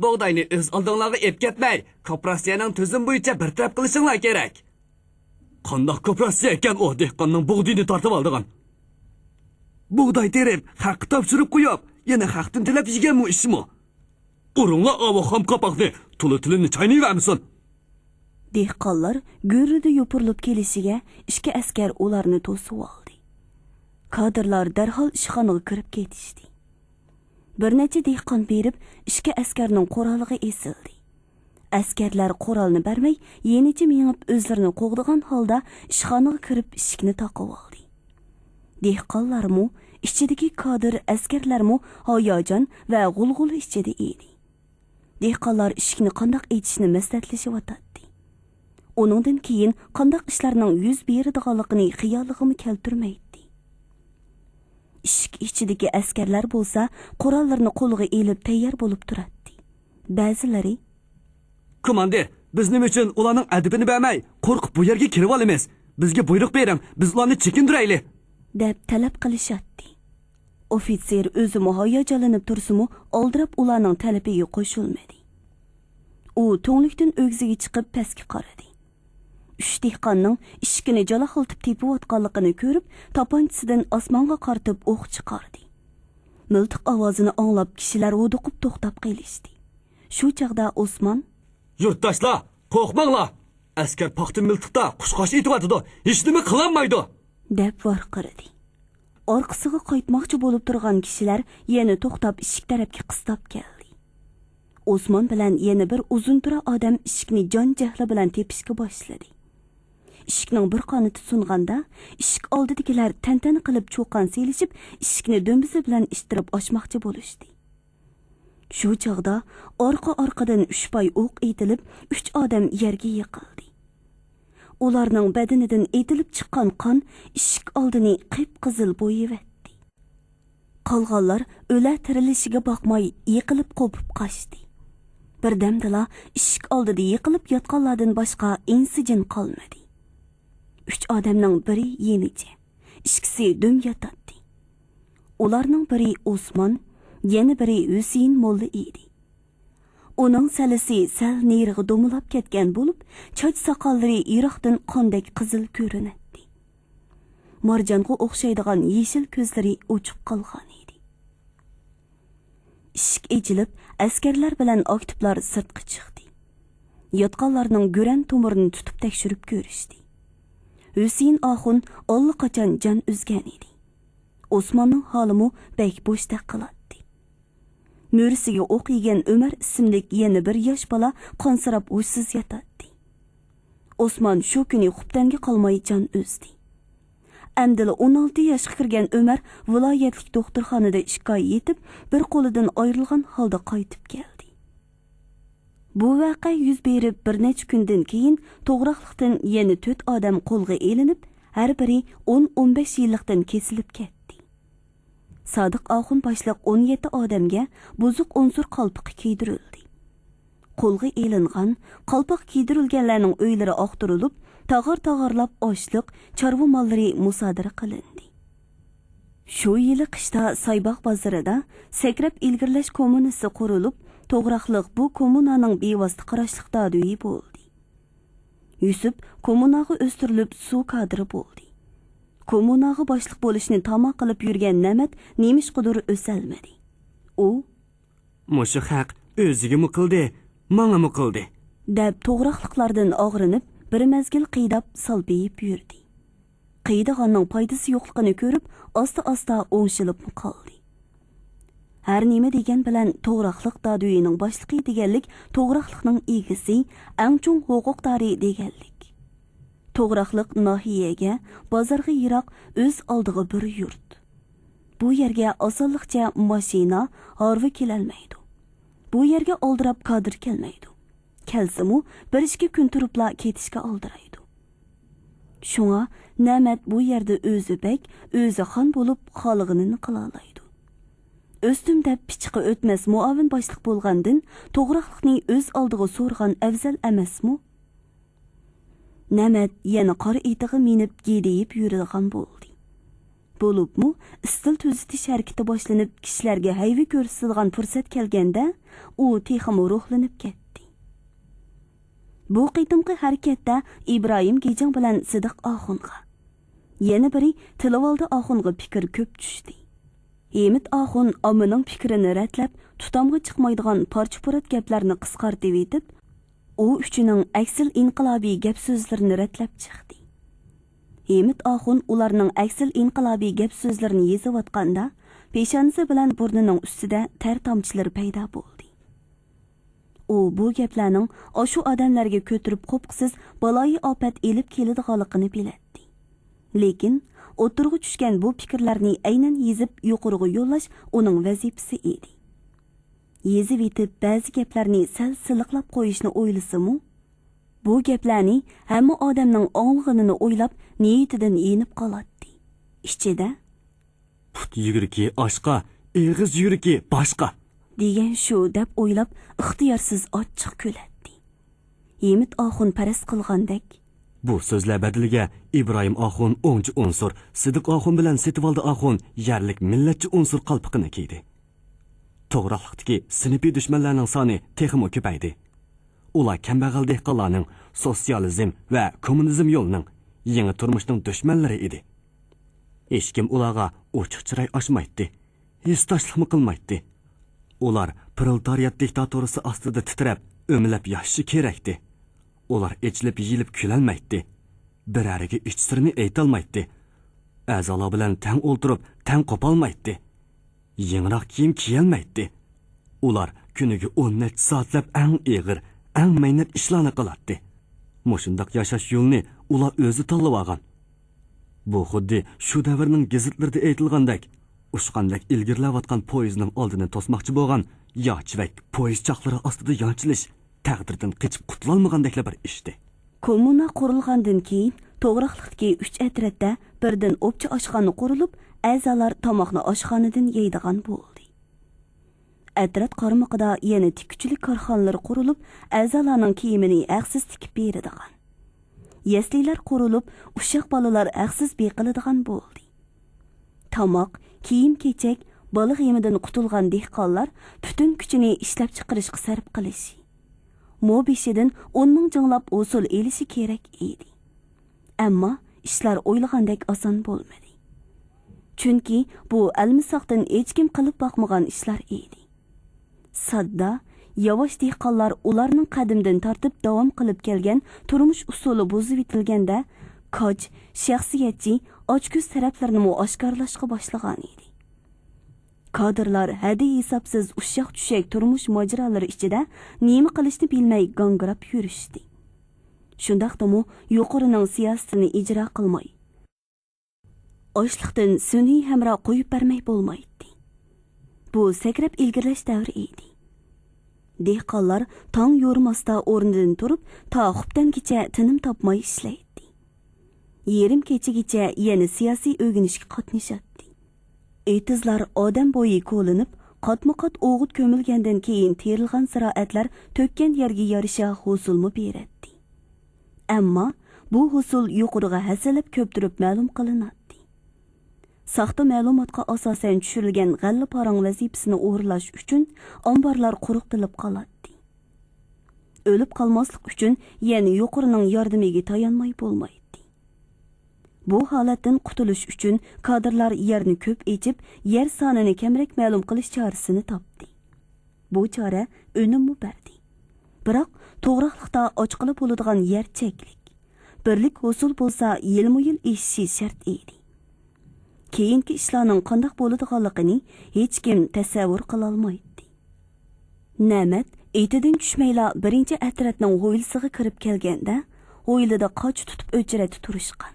بۇغداينى ئۆز ئالدىڭلارغا ئېلىپ كەتمەي، كوپىراتسىيەنىڭ تۈزۈم بويىچە بىر تەرەپ قىلىشىڭلار كېرەك. قانداق كوپىراتسىيە ئىكەن ئۇ، دېھقاننىڭ بۇغدىيىنى تارتىۋالىدىغان؟ بۇغداي تېرىپ، خەققە تاپشۇرۇپ قويۇپ، يەنە خەقتىن تۆلەپ يېگەنمۇ ئىشمۇ؟ ئۇرۇڭلار ئاۋۇ خام قاپاقنى، تولا تىلىنى چاينىيىۋەرمىسۇن! دېھقانلار گۈررىدە يوپۇرۇلۇپ كېلىشىگە، ئىككى ئەسكەر ئۇلارنى توسۇۋالدى. كادىرلار دەرھال ئىشخانىغا كىرىپ كېتىشتى. بىر نەچچە دېھقان بېرىپ، ئىككى ئەسكەرنىڭ قورالىغا ئېسىلدى. ئەسكەرلەر قورالنى بەرمەي، يېنىچە مېڭىپ، ئۆزلىرىنى قوغدىغان ھالدا ئىشخانىغا كىرىپ، ئىشىكنى تاقىۋالدى. دېھقانلارمۇ، ئىچىدىكى كادىر ئەسكەرلەرمۇ ھاياجان ۋە غۇلغۇلا ئىچىدە ئىدى. دېھقانلار ئىشىكنى قانداق ئېچىشنى مەسلىھەتلىشىۋاتاتتى. ئۇنىڭدىن كېيىن قانداق ئىشلارنىڭ يۈز بېرىدىغانلىقىنى خىيالىغىمۇ كەلتۈرمەيتتى. ئىشىك ئىچىدىكى ئەسكەرلەر بولسا قوراللىرىنى قولىغا ئېلىپ تەييار بولۇپ تۇراتتى. بەزىلىرى، كوماندىر، بىز نېمە ئۈچۈن ئۇلارنىڭ ئەدىپىنى بەرمەي، قورقۇپ بۇ يەرگە كىرىۋالىمىز. بىزگە بۇيرۇق بېرىڭ، بىز ئۇلارنى چېكىندۈرەيلى، دەپ تەلەپ قىلىشاتتى. ئوفىتسېر ئۆزىمۇ ھاياجانلىنىپ تۇرسىمۇ، ئالدىراپ ئۇلارنىڭ تەلىپىگە قوشۇلمىدى. ئۇ تۈڭلۈكتىن ئۆگزىگە چىقىپ پەسكە قارىدى. ئۈچ دېھقاننىڭ ئىشىكنى جالاقلىتىپ تېپىۋاتقانلىقىنى كۆرۈپ، تاپانچىسىدىن ئاسمانغا قارىتىپ ئوق چىقاردى. مىلتىق ئاۋازىنى ئاڭلاپ، كىشىلەر ھودۇقۇپ توختاپ قېلىشتى. شۇ چاغدا ئوسمان، يۇرتداشلار، قورقماڭلار! ئەسكەر پاختا مىلتىقتا قۇشقاچ ئېتىۋاتىدۇ، ھېچنېمە قىلالمايدۇ! دەپ ۋارقىرىدى. ئارقىسىغا قايتماقچى بولۇپ تۇرغان كىشىلەر يەنە توختاپ، ئىشىك تەرەپكە قىستاپ كەلدى. ئوسمان بىلەن يەنە بىر ئۇزۇنتۇرا ئادەم ئىشىكنى جان جەھلى بىلەن تېپىشكە باشلىدى. ئىشىكنىڭ بىر قانىتى سۇنغاندا، ئىشىك ئالدىدىكىلەر تەنتەنە قىلىپ چۇقان سېلىشىپ، ئىشىكنى دۈمبىسى بىلەن ئىتتىرىپ ئاچماقچى بولۇشتى. شۇ چاغدا ئارقا-ئارقىدىن ئۈچ پاي ئوق ئېتىلىپ، ئۈچ ئادەم يەرگە يىقىلدى. ئۇلارنىڭ بەدىنىدىن ئېتىلىپ چىققان قان ئىشىك ئالدىنى قىپقىزىل بويىۋەتتى. قالغانلار ئۆلە تىرىلىشىگە باقماي يىقىلىپ قوپۇپ قاچتى. بىردەمدىلا ئىشىك ئالدىدا يىقىلىپ ياتقانلاردىن باشقا ئىنسىجىن قالمىدى. ئۈچ ئادەمنىڭ بىرى يېنىچە، ئىككىسى دۈم ياتاتتى. ئۇلارنىڭ بىرى ئوسمان، يەنە بىرى ھۈسەيىن موللا ئىدى. ئۇنىڭ سەللىسى سەل نېرىغا دومىلاپ كەتكەن بولۇپ، چاچ-ساقاللىرى يىراقتىن قاندەك قىزىل كۆرۈنەتتى. مارجانغا ئوخشايدىغان يېشىل كۆزلىرى ئوچۇق قالغانىدى. ئىشىك ئېچىلىپ، ئەسكەرلەر بىلەن ئاكتىپلار سىرتقا چىقتى. ياتقانلارنىڭ گۈرەن تومۇرىنى تۇتۇپ تەكشۈرۈپ كۆرۈشتى. ھۈسەيىن ئاخۇن ئاللىقاچان جان ئۈزگەنىدى. ئوسماننىڭ ھالىمۇ بەك بوشتەك قىلاتتى. مۈرىسىگە ئوق يېگەن ئۆمەر ئىسىملىك يەنە بىر ياش بالا قانسىراپ ھوشسىز ياتاتتى. ئوسمان شۇ كۈنى خۇپتەنگە قالماي جان ئۈزدى. ئەمدىلا ئون ئالتە ياشقا كىرگەن ئۆمەر ۋىلايەتلىك دوختۇرخانىدا ئىككى ئاي يېتىپ، بىر قولىدىن ئايرىلغان ھالدا قايتىپ كەلدى. بۇ ۋەقە يۈز بېرىپ بىر نەچچە كۈندىن كېيىن، توغراقلىقتىن يەنە تۆت ئادەم قولغا ئېلىنىپ، ھەر بىرى ئون، ئون بەش يىللىقتىن كېسىلىپ كەتتى. سادىق ئاخۇن باشلىق ئون يەتتە ئادەمگە بۇزۇق ئۇنسۇر قالپىقى كىيدۈرۈلدى. قولغا ئېلىنغان، قالپاق كىيدۈرۈلگەنلەرنىڭ ئۆيلىرى ئاختۇرۇلۇپ، تاغار-تاغارلاپ ئاشلىق، چارۋا ماللىرى مۇسادىرە قىلىندى. شۇ يىلى قىشتا سايباغ بازىرىدا سەكرەپ ئىلگىرىلەش كوممۇنىسى قۇرۇلۇپ، توغراقلىق بۇ كوممۇنانىڭ بىۋاسىتە قاراشلىق دادۈيى بولدى. يۈسۈپ كوممۇناغا ئۆستۈرۈلۈپ سۇ كادىرى بولدى. كوممۇناغا باشلىق بولۇشنى تاما قىلىپ يۈرگەن نەمەت نېمىشقىدۇر ئۆسەلمىدى. ئۇ، مۇشۇ خەق ئۆزىگىمۇ قىلدى، ماڭىمۇ قىلدى، دەپ توغراقلىقلاردىن ئاغرىنىپ، بىر مەزگىل قىيداپ سالپىيىپ يۈردى. قىيدىغاننىڭ پايدىسى يوقلۇقىنى كۆرۈپ، ئاستا-ئاستا ئوڭشىلىپمۇ قالدى. ھەر نېمە دېگەن بىلەن توغراقلىق دادۈيىنىڭ باشلىقى دېگەنلىك، توغراقلىقنىڭ ئىگىسى، ئەڭ چوڭ ھوقۇقدارى دېگەنلىك. توغراقلىق ناھىيەگە، بازارغا يىراق، ئۆز ئالدىغا بىر يۇرت. بۇ يەرگە ئاسانلىقچە ماشىنا، ھارۋا كېلەلمەيدۇ. بۇ يەرگە ئالدىراپ كادىر كەلمەيدۇ. كەلسىمۇ، بىر ئىككى كۈن تۇرۇپلا كېتىشكە ئالدىرايدۇ. شۇڭا نەمەت بۇ يەردە ئۆزى بەگ، ئۆزى خان بولۇپ، خالىغىنىنى قىلالايدۇ. ئۆستۈم دەپ پىچىقى ئۆتمەس مۇئاۋىن باشلىق بولغاندىن، توغراقلىقنى ئۆز ئالدىغا سورىغان ئەۋزەل ئەمەسمۇ؟ نەمەت يەنە قارا ئېتىغا مىنىپ گىدىيىپ يۈرىدىغان بولدى. بولۇپمۇ ئىستىل تۈزىتىش ھەرىكىتى باشلىنىپ، كىشىلەرگە ھەيۋە كۆرسىتىدىغان پۇرسەت كەلگەندە، ئۇ تېخىمۇ روھلىنىپ كەتتى. بۇ قېتىمقى ھەرىكەتتە ئىبراھىم گېجىڭ بىلەن سىدىق ئاخۇنغا، يەنە بىرى تىلىۋالدى ئاخۇنغا پىكىر كۆپ چۈشتى. ھېمىت ئاخۇن ئاممىنىڭ پىكرىنى رەتلەپ، تۇتامغا چىقمايدىغان پارچە-پۇرات گەپلەرنى قىسقارتىۋېتىپ، ئۇ ئۈچىنىڭ ئەكسىل ئىنقىلابىي گەپ-سۆزلىرىنى رەتلەپ چىقتى. ھېمىت ئاخۇن ئۇلارنىڭ ئەكسىل ئىنقىلابىي گەپ-سۆزلىرىنى يېزىۋاتقاندا، پېشانىسى بىلەن بۇرنىنىڭ ئۈستىدە تەر تامچىلىرى پەيدا بولدى. ئۇ بۇ گەپلەرنىڭ ئاشۇ ئادەملەرگە كۆتۈرۈپ قوپقۇسىز بالايىئاپەت ئېلىپ كېلىدىغانلىقىنى بىلەتتى. لېكىن ئوتتۇرىغا چۈشكەن بۇ پىكىرلەرنى ئەينەن يېزىپ يۇقىرىغا يوللاش ئۇنىڭ ۋەزىپىسى ئىدى. يېزىۋېتىپ بەزى گەپلەرنى سەل سىلىقلاپ قويۇشنى ئويلىسىمۇ، بۇ گەپلەرنى ھەممە ئادەمنىڭ ئاڭلىغىنىنى ئويلاپ نىيىتىدىن يېنىپ قالاتتى. ئىچىدە، «پۇت يۈگۈرۈكى ئاشقا، ئېغىز يۈگۈرۈكى باشقا» دېگەن شۇ دەپ ئويلاپ، ئىختىيارسىز ئاچچىق كۈلەتتى. ھېمىت ئاخۇن پەرەز قىلغاندەك، بۇ سۆزلەر بەدىلىگە ئىبراھىم ئاخۇن ئوڭچى ئۇنسۇر، سىدىق ئاخۇن بىلەن سېتىۋالدى ئاخۇن يەرلىك مىللەتچى ئۇنسۇر قالپىقىنى كىيدى. توغراقلىقتىكى سىنىپىي دۈشمەنلەرنىڭ سانى تېخىمۇ كۆپەيدى. ئۇلار كەمبەغەل دېھقانلارنىڭ سوتسىيالىزم ۋە كوممۇنىزم يولىنىڭ، يېڭى تۇرمۇشنىڭ دۈشمەنلىرى ئىدى. ھېچكىم ئۇلارغا ئوچۇق چىراي ئاچمايتتى، ھېسداشلىقمۇ قىلمايتتى. ئۇلار پرولېتارىيات دىكتاتورىسى ئاستىدا تىترەپ، ئۆمىلەپ ياشىشى كېرەكتى. ئۇلار ئېچىلىپ يېيىلىپ كۈلەلمەيتتى. بىرەرىگە ئىچ سىرىنى ئېيتالمايتتى. ئەزالار بىلەن تەڭ ئولتۇرۇپ، تەڭ قوپالمايتتى. يېڭىراق كىيىم كىيەلمەيتتى. ئۇلار كۈنىگە ئون نەچچە سائەتلەپ ئەڭ ئېغىر، ئەڭ مەينەت ئىشلارنى قىلاتتى. مۇشۇنداق ياشاش يولىنى ئۇلار ئۆزى تاللىۋالغان. بۇ خۇددى شۇ دەۋرنىڭ گېزىتلىرىدە ئېيتىلغاندەك، ئۇچقاندەك ئىلگىرىلەۋاتقان پويىزنىڭ ئالدىنى توسماقچى بولغان ياچىۋەك پويىز چاقلىرى ئاستىدا يانچىلىش تەقدىردىن قېچىپ قۇتۇلالمىغاندەكلا بىر ئىشتى. كوممۇنا قۇرۇلغاندىن كېيىن، توغراقلىقتىكى ئۈچ ئەترەتتە بىردىن ئوپچە ئاشخانا قۇرۇلۇپ، ئەزالار تاماقنى ئاشخانىدىن يەيدىغان بولدى. ئەترەت قارمىقىدا يەنە تىككۈچىلىك كارخانىلىرى قۇرۇلۇپ، ئەزالارنىڭ كىيىمىنى ھەقسىز تىكىپ بېرىدىغان. يەسلىلەر قۇرۇلۇپ، ئۇششاق بالىلار ھەقسىز بېقىلىدىغان بولدى. تاماق، كىيىم-كېچەك، بالا غېمىدىن قۇتۇلغان دېھقانلار پۈتۈن كۈچىنى ئىشلەپچىقىرىشقا سەرپ قىلىشى، مو بېشىدىن ئون مىڭ جىڭلاپ ھوسۇل ئېلىشى كېرەك ئىدى. ئەمما ئىشلار ئويلىغاندەك ئاسان بولمىدى. چۈنكى بۇ ئەلمىساقتىن ھېچكىم قىلىپ باقمىغان ئىشلار ئىدى. ساددا، ياۋاش دېھقانلار ئۇلارنىڭ قەدىمدىن تارتىپ داۋام قىلىپ كەلگەن تۇرمۇش ئۇسۇلى بۇزۇۋېتىلگەندە، كاج، شەخسىيەتچى، ئاچكۆز تەرەپلىرىنىمۇ ئاشكارىلاشقا باشلىغانىدى. كادىرلار ھەددى-ھېسابسىز ئۇششاق-چۈششەك تۇرمۇش ماجىرالىرى ئىچىدە نېمە قىلىشنى بىلمەي گاڭگىراپ يۈرۈشتى. شۇنداقتىمۇ يۇقىرىنىڭ سىياسىتىنى ئىجرا قىلماي، ئاشلىقتىن سۈنئىي ھەمراھ قويۇپ بەرمەي بولمايتتى. بۇ سەكرەپ ئىلگىرىلەش دەۋرى ئىدى. دېھقانلار تاڭ يورۇماستا ئورنىدىن تۇرۇپ، تا خۇپتەنگىچە تىنىم تاپماي ئىشلەيتتى. يېرىم كېچىگىچە يەنە سىياسىي ئۆگىنىشكە قاتنىشاتتى. ئېتىزلار ئادەم بويى كولىنىپ، قاتمۇ قات ئوغۇت كۆمۈلگەندىن كېيىن تېرىلغان زىرائەتلەر تۆككەن يەرگە يارىشا ھوسۇلمۇ بېرەتتى. ئەمما بۇ ھوسۇل يۇقىرىغا ھەسسىلەپ كۆپتۈرۈپ مەلۇم قىلىناتتى. ساختا مەلۇماتقا ئاساسەن چۈشۈرۈلگەن غەللە پاراڭ ۋەزىپىسىنى ئورۇنلاش ئۈچۈن ئامبارلار قۇرۇق بىلىپ قالاتتى. ئۆلۈپ قالماسلىق ئۈچۈن يەنە يۇقىرىنىڭ ياردىمىگە تايانماي بولمايتتى. بۇ ھالەتتىن قۇتۇلۇش ئۈچۈن كادىرلار يەرنى كۆپ ئېچىپ، يەر سانىنى كەمرەك مەلۇم قىلىش چارىسىنى تاپتى. بۇ چارە ئۈنۈممۇ بەردى. بىراق، توغراقلىقتا ئاچقىلى بولىدىغان يەر چەكلىك. بىرلىك ھوسۇل بولسا، يىلمۇ يىل ئېشىشى شەرت ئىدى. كېيىنكى ئىشلارنىڭ قانداق بولىدىغانلىقىنى ھېچكىم تەسەۋۋۇر قىلالمايتتى. نەمەت ئېتىدىن چۈشمەيلا بىرىنچى ئەترەتنىڭ ھويلىسىغا كىرىپ كەلگەندە، ھويلىدا قاچا تۇتۇپ ئۆچرەتتە تۇرۇشقان،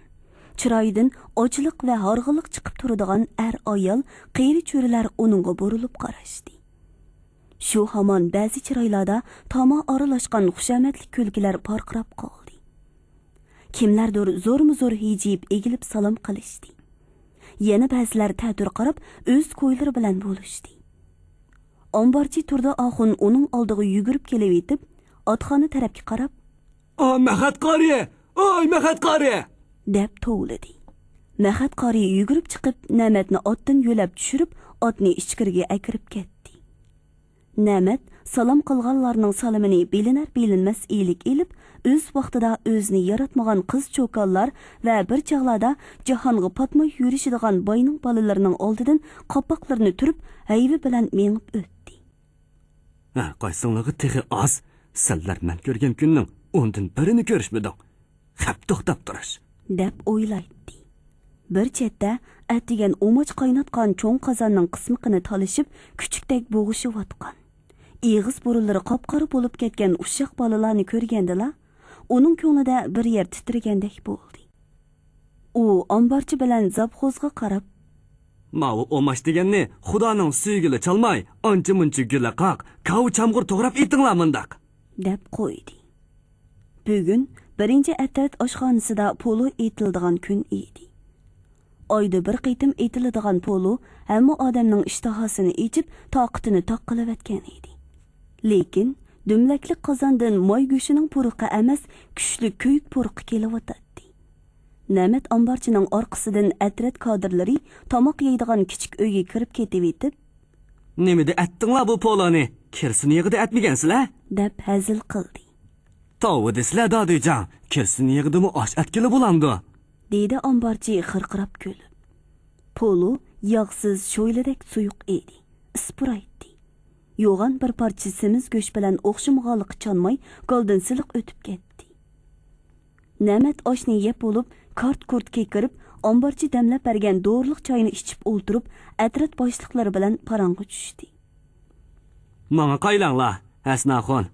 چىرايىدىن ئاچلىق ۋە ھارغىنلىق چىقىپ تۇرىدىغان ئەر-ئايال، قېرى-چۈرىلەر ئۇنىڭغا بۇرۇلۇپ قاراشتى. شۇ ھامان بەزى چىرايلاردا تاما ئارىلاشقان خۇشامەتلىك كۈلكىلەر پارقىراپ قالدى. كىملەردۇر زورمۇ زور ھىجىيىپ ئېگىلىپ سالام قىلىشتى. يەنە بەزىلەر تەتۈر قاراپ، ئۆز كويلىرى بىلەن بولۇشتى. ئامبارچى تۇردى ئاخۇن ئۇنىڭ ئالدىغا يۈگۈرۈپ كېلىۋېتىپ، ئاتخانا تەرەپكە قاراپ، «ئا، مەخەت قارى! ئاي، مەخەت قارى!» دەپ توۋلىدى. مەخەت قارى يۈگۈرۈپ چىقىپ، نەمەتنى ئاتتىن يۆلەپ چۈشۈرۈپ، ئاتنى ئىچكىرىگە ئەكىرىپ كەتتى. نەمەت سالام قىلغانلارنىڭ سالىمىنى بىلىنەر-بىلىنمەس ئىگىلىك ئېلىپ، ئۆز ۋاقتىدا ئۆزىنى ياراتمىغان قىز-چوكانلار ۋە بىر چاغلاردا جاھانغا پاتماي يۈرۈشىدىغان باينىڭ بالىلىرىنىڭ ئالدىدىن قاپاقلىرىنى تۈرۈپ، ھەيۋە بىلەن مېڭىپ ئۆتتى. ھەر قايسىڭلارغا تېخى ئاز. سەنلەر مەن كۆرگەن كۈننىڭ ئوندىن بىرىنى كۆرۈشمىدىڭ. خەپ توختاپ تۇرۇش. دەپ ئويلايتتى. بىر چەتتە ئەتىگەن ئۇماچ قايناتقان چوڭ قازاننىڭ قىسمىقىنى تالىشىپ، كۈچۈكتەك بوغۇشۇۋاتقان، ئېغىز بۇرۇنلىرى قاپقارا بولۇپ كەتكەن ئۇششاق بالىلارنى كۆرگەندىلا، ئۇنىڭ كۆڭلىدە بىر يەر تىترىگەندەك بولدى. ئۇ ئامبارچى بىلەن زاپخوزغا قاراپ، ماۋۇ ئوماچ دېگەننى خۇدانىڭ سۆيگىلى چالماي، ئانچە-مۇنچە گۈلە قاق، كاۋا چامغۇر توغراپ ئېتىڭلار مۇنداق، دەپ قويدى. بۈگۈن بىرىنچى ئەترەت ئاشخانىسىدا پولۇ ئېتىلىدىغان كۈن ئىدى. ئايدا بىر قېتىم ئېتىلىدىغان پولۇ ھەممە ئادەمنىڭ ئىشتىھاسىنى ئېچىپ، تاقىتىنى تاق قىلىۋەتكەن ئىدى. لېكىن دۈملەكلىك قازاندىن ماي گۆشىنىڭ پۇرىقى ئەمەس، كۈچلۈك كۆيۈك پۇرىقى كېلىۋاتاتتى. نەمەت ئامبارچىنىڭ ئارقىسىدىن ئەترەت كادىرلىرى تاماق يەيدىغان كىچىك ئۆيگە كىرىپ كېتىۋېتىپ، نېمىدە ئەتتىڭلار بۇ پولۇنى؟ كىرسىنى يىغىدا ئەتمىگەنسىلەر؟ دەپ ھەزىل قىلدى. توۋا دېسىلە دادۈيجان، كىرسىنى يىغىدىمۇ ئاش ئەتكىلى بولامدۇ؟ دېدى ئامبارچى خىرقىراپ كۈلۈپ. پولۇ ياغسىز شويلىدەك سۇيۇق ئىدى، ئىسپۇرايتتى. يوغان بىر پارچە سېمىز گۆش بىلەن ئوخشىمىغانلىقى چانماي، گالدىن سىلىق ئۆتۈپ كەتتى. نەمەت ئاشنى يەپ بولۇپ، كارت-كۇرت كېكىرىپ، ئامبارچى دەملەپ بەرگەن دورىلىق چاينى ئىچىپ ئولتۇرۇپ، ئەترەت باشلىقلىرى بىلەن پاراڭغا چۈشتى. ماڭا قايلاڭلار، ھەسەن ئاخۇن.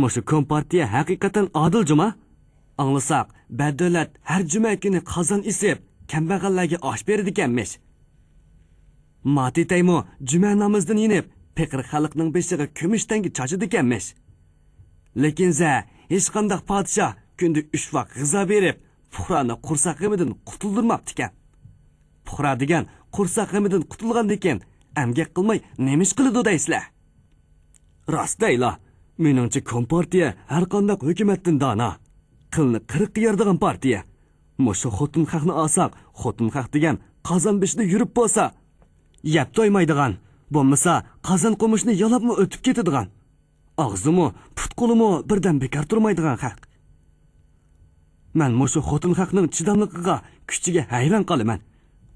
مۇشۇ كومپارتىيە ھەقىقەتەن ئادىل جۇما؟ ئاڭلىساق، بەددۆلەت ھەر جۈمە كۈنى قازان ئېسىپ، كەمبەغەللەرگە ئاش بېرىدىكەنمىش. ماتى تەيمۇ جۈمە نامىزىدىن يېنىپ، پېقىر خەلقنىڭ بېشىغا كۈمۈش تەڭگە چاچىدىكەنمىش. لېكىن زە، ھېچقانداق پادىشاھ كۈندە ئۈچ ۋاق غىزا بېرىپ، پۇقرانى قورساق غېمىدىن قۇتۇلدۇرماپتىكەن. پۇقرا دېگەن قورساق غېمىدىن قۇتۇلغاندىكىن، ئەمگەك قىلماي نېمە ئىش قىلىدۇ دەيسىلەر؟ راست دەيلا، مېنىڭچە كومپارتىيە ھەرقانداق ھۆكۈمەتتىن دانا. قىلنى قىرىققا يارىدىغان پارتىيە. مۇشۇ خوتۇن خەقنى ئالساق، خوتۇن خەق دېگەن قازان بېشىدا يۈرۈپ بولسا، يەپ تويمايدىغان، بولمىسا قازان قومۇشنى يالاپمۇ ئۆتۈپ كېتىدىغان، ئاغزىمۇ، پۇت-قولىمۇ بىردەم بىكار تۇرمايدىغان خەق. مەن مۇشۇ خوتۇن خەقنىڭ چىداملىقىغا، كۈچىگە ھەيران قالىمەن.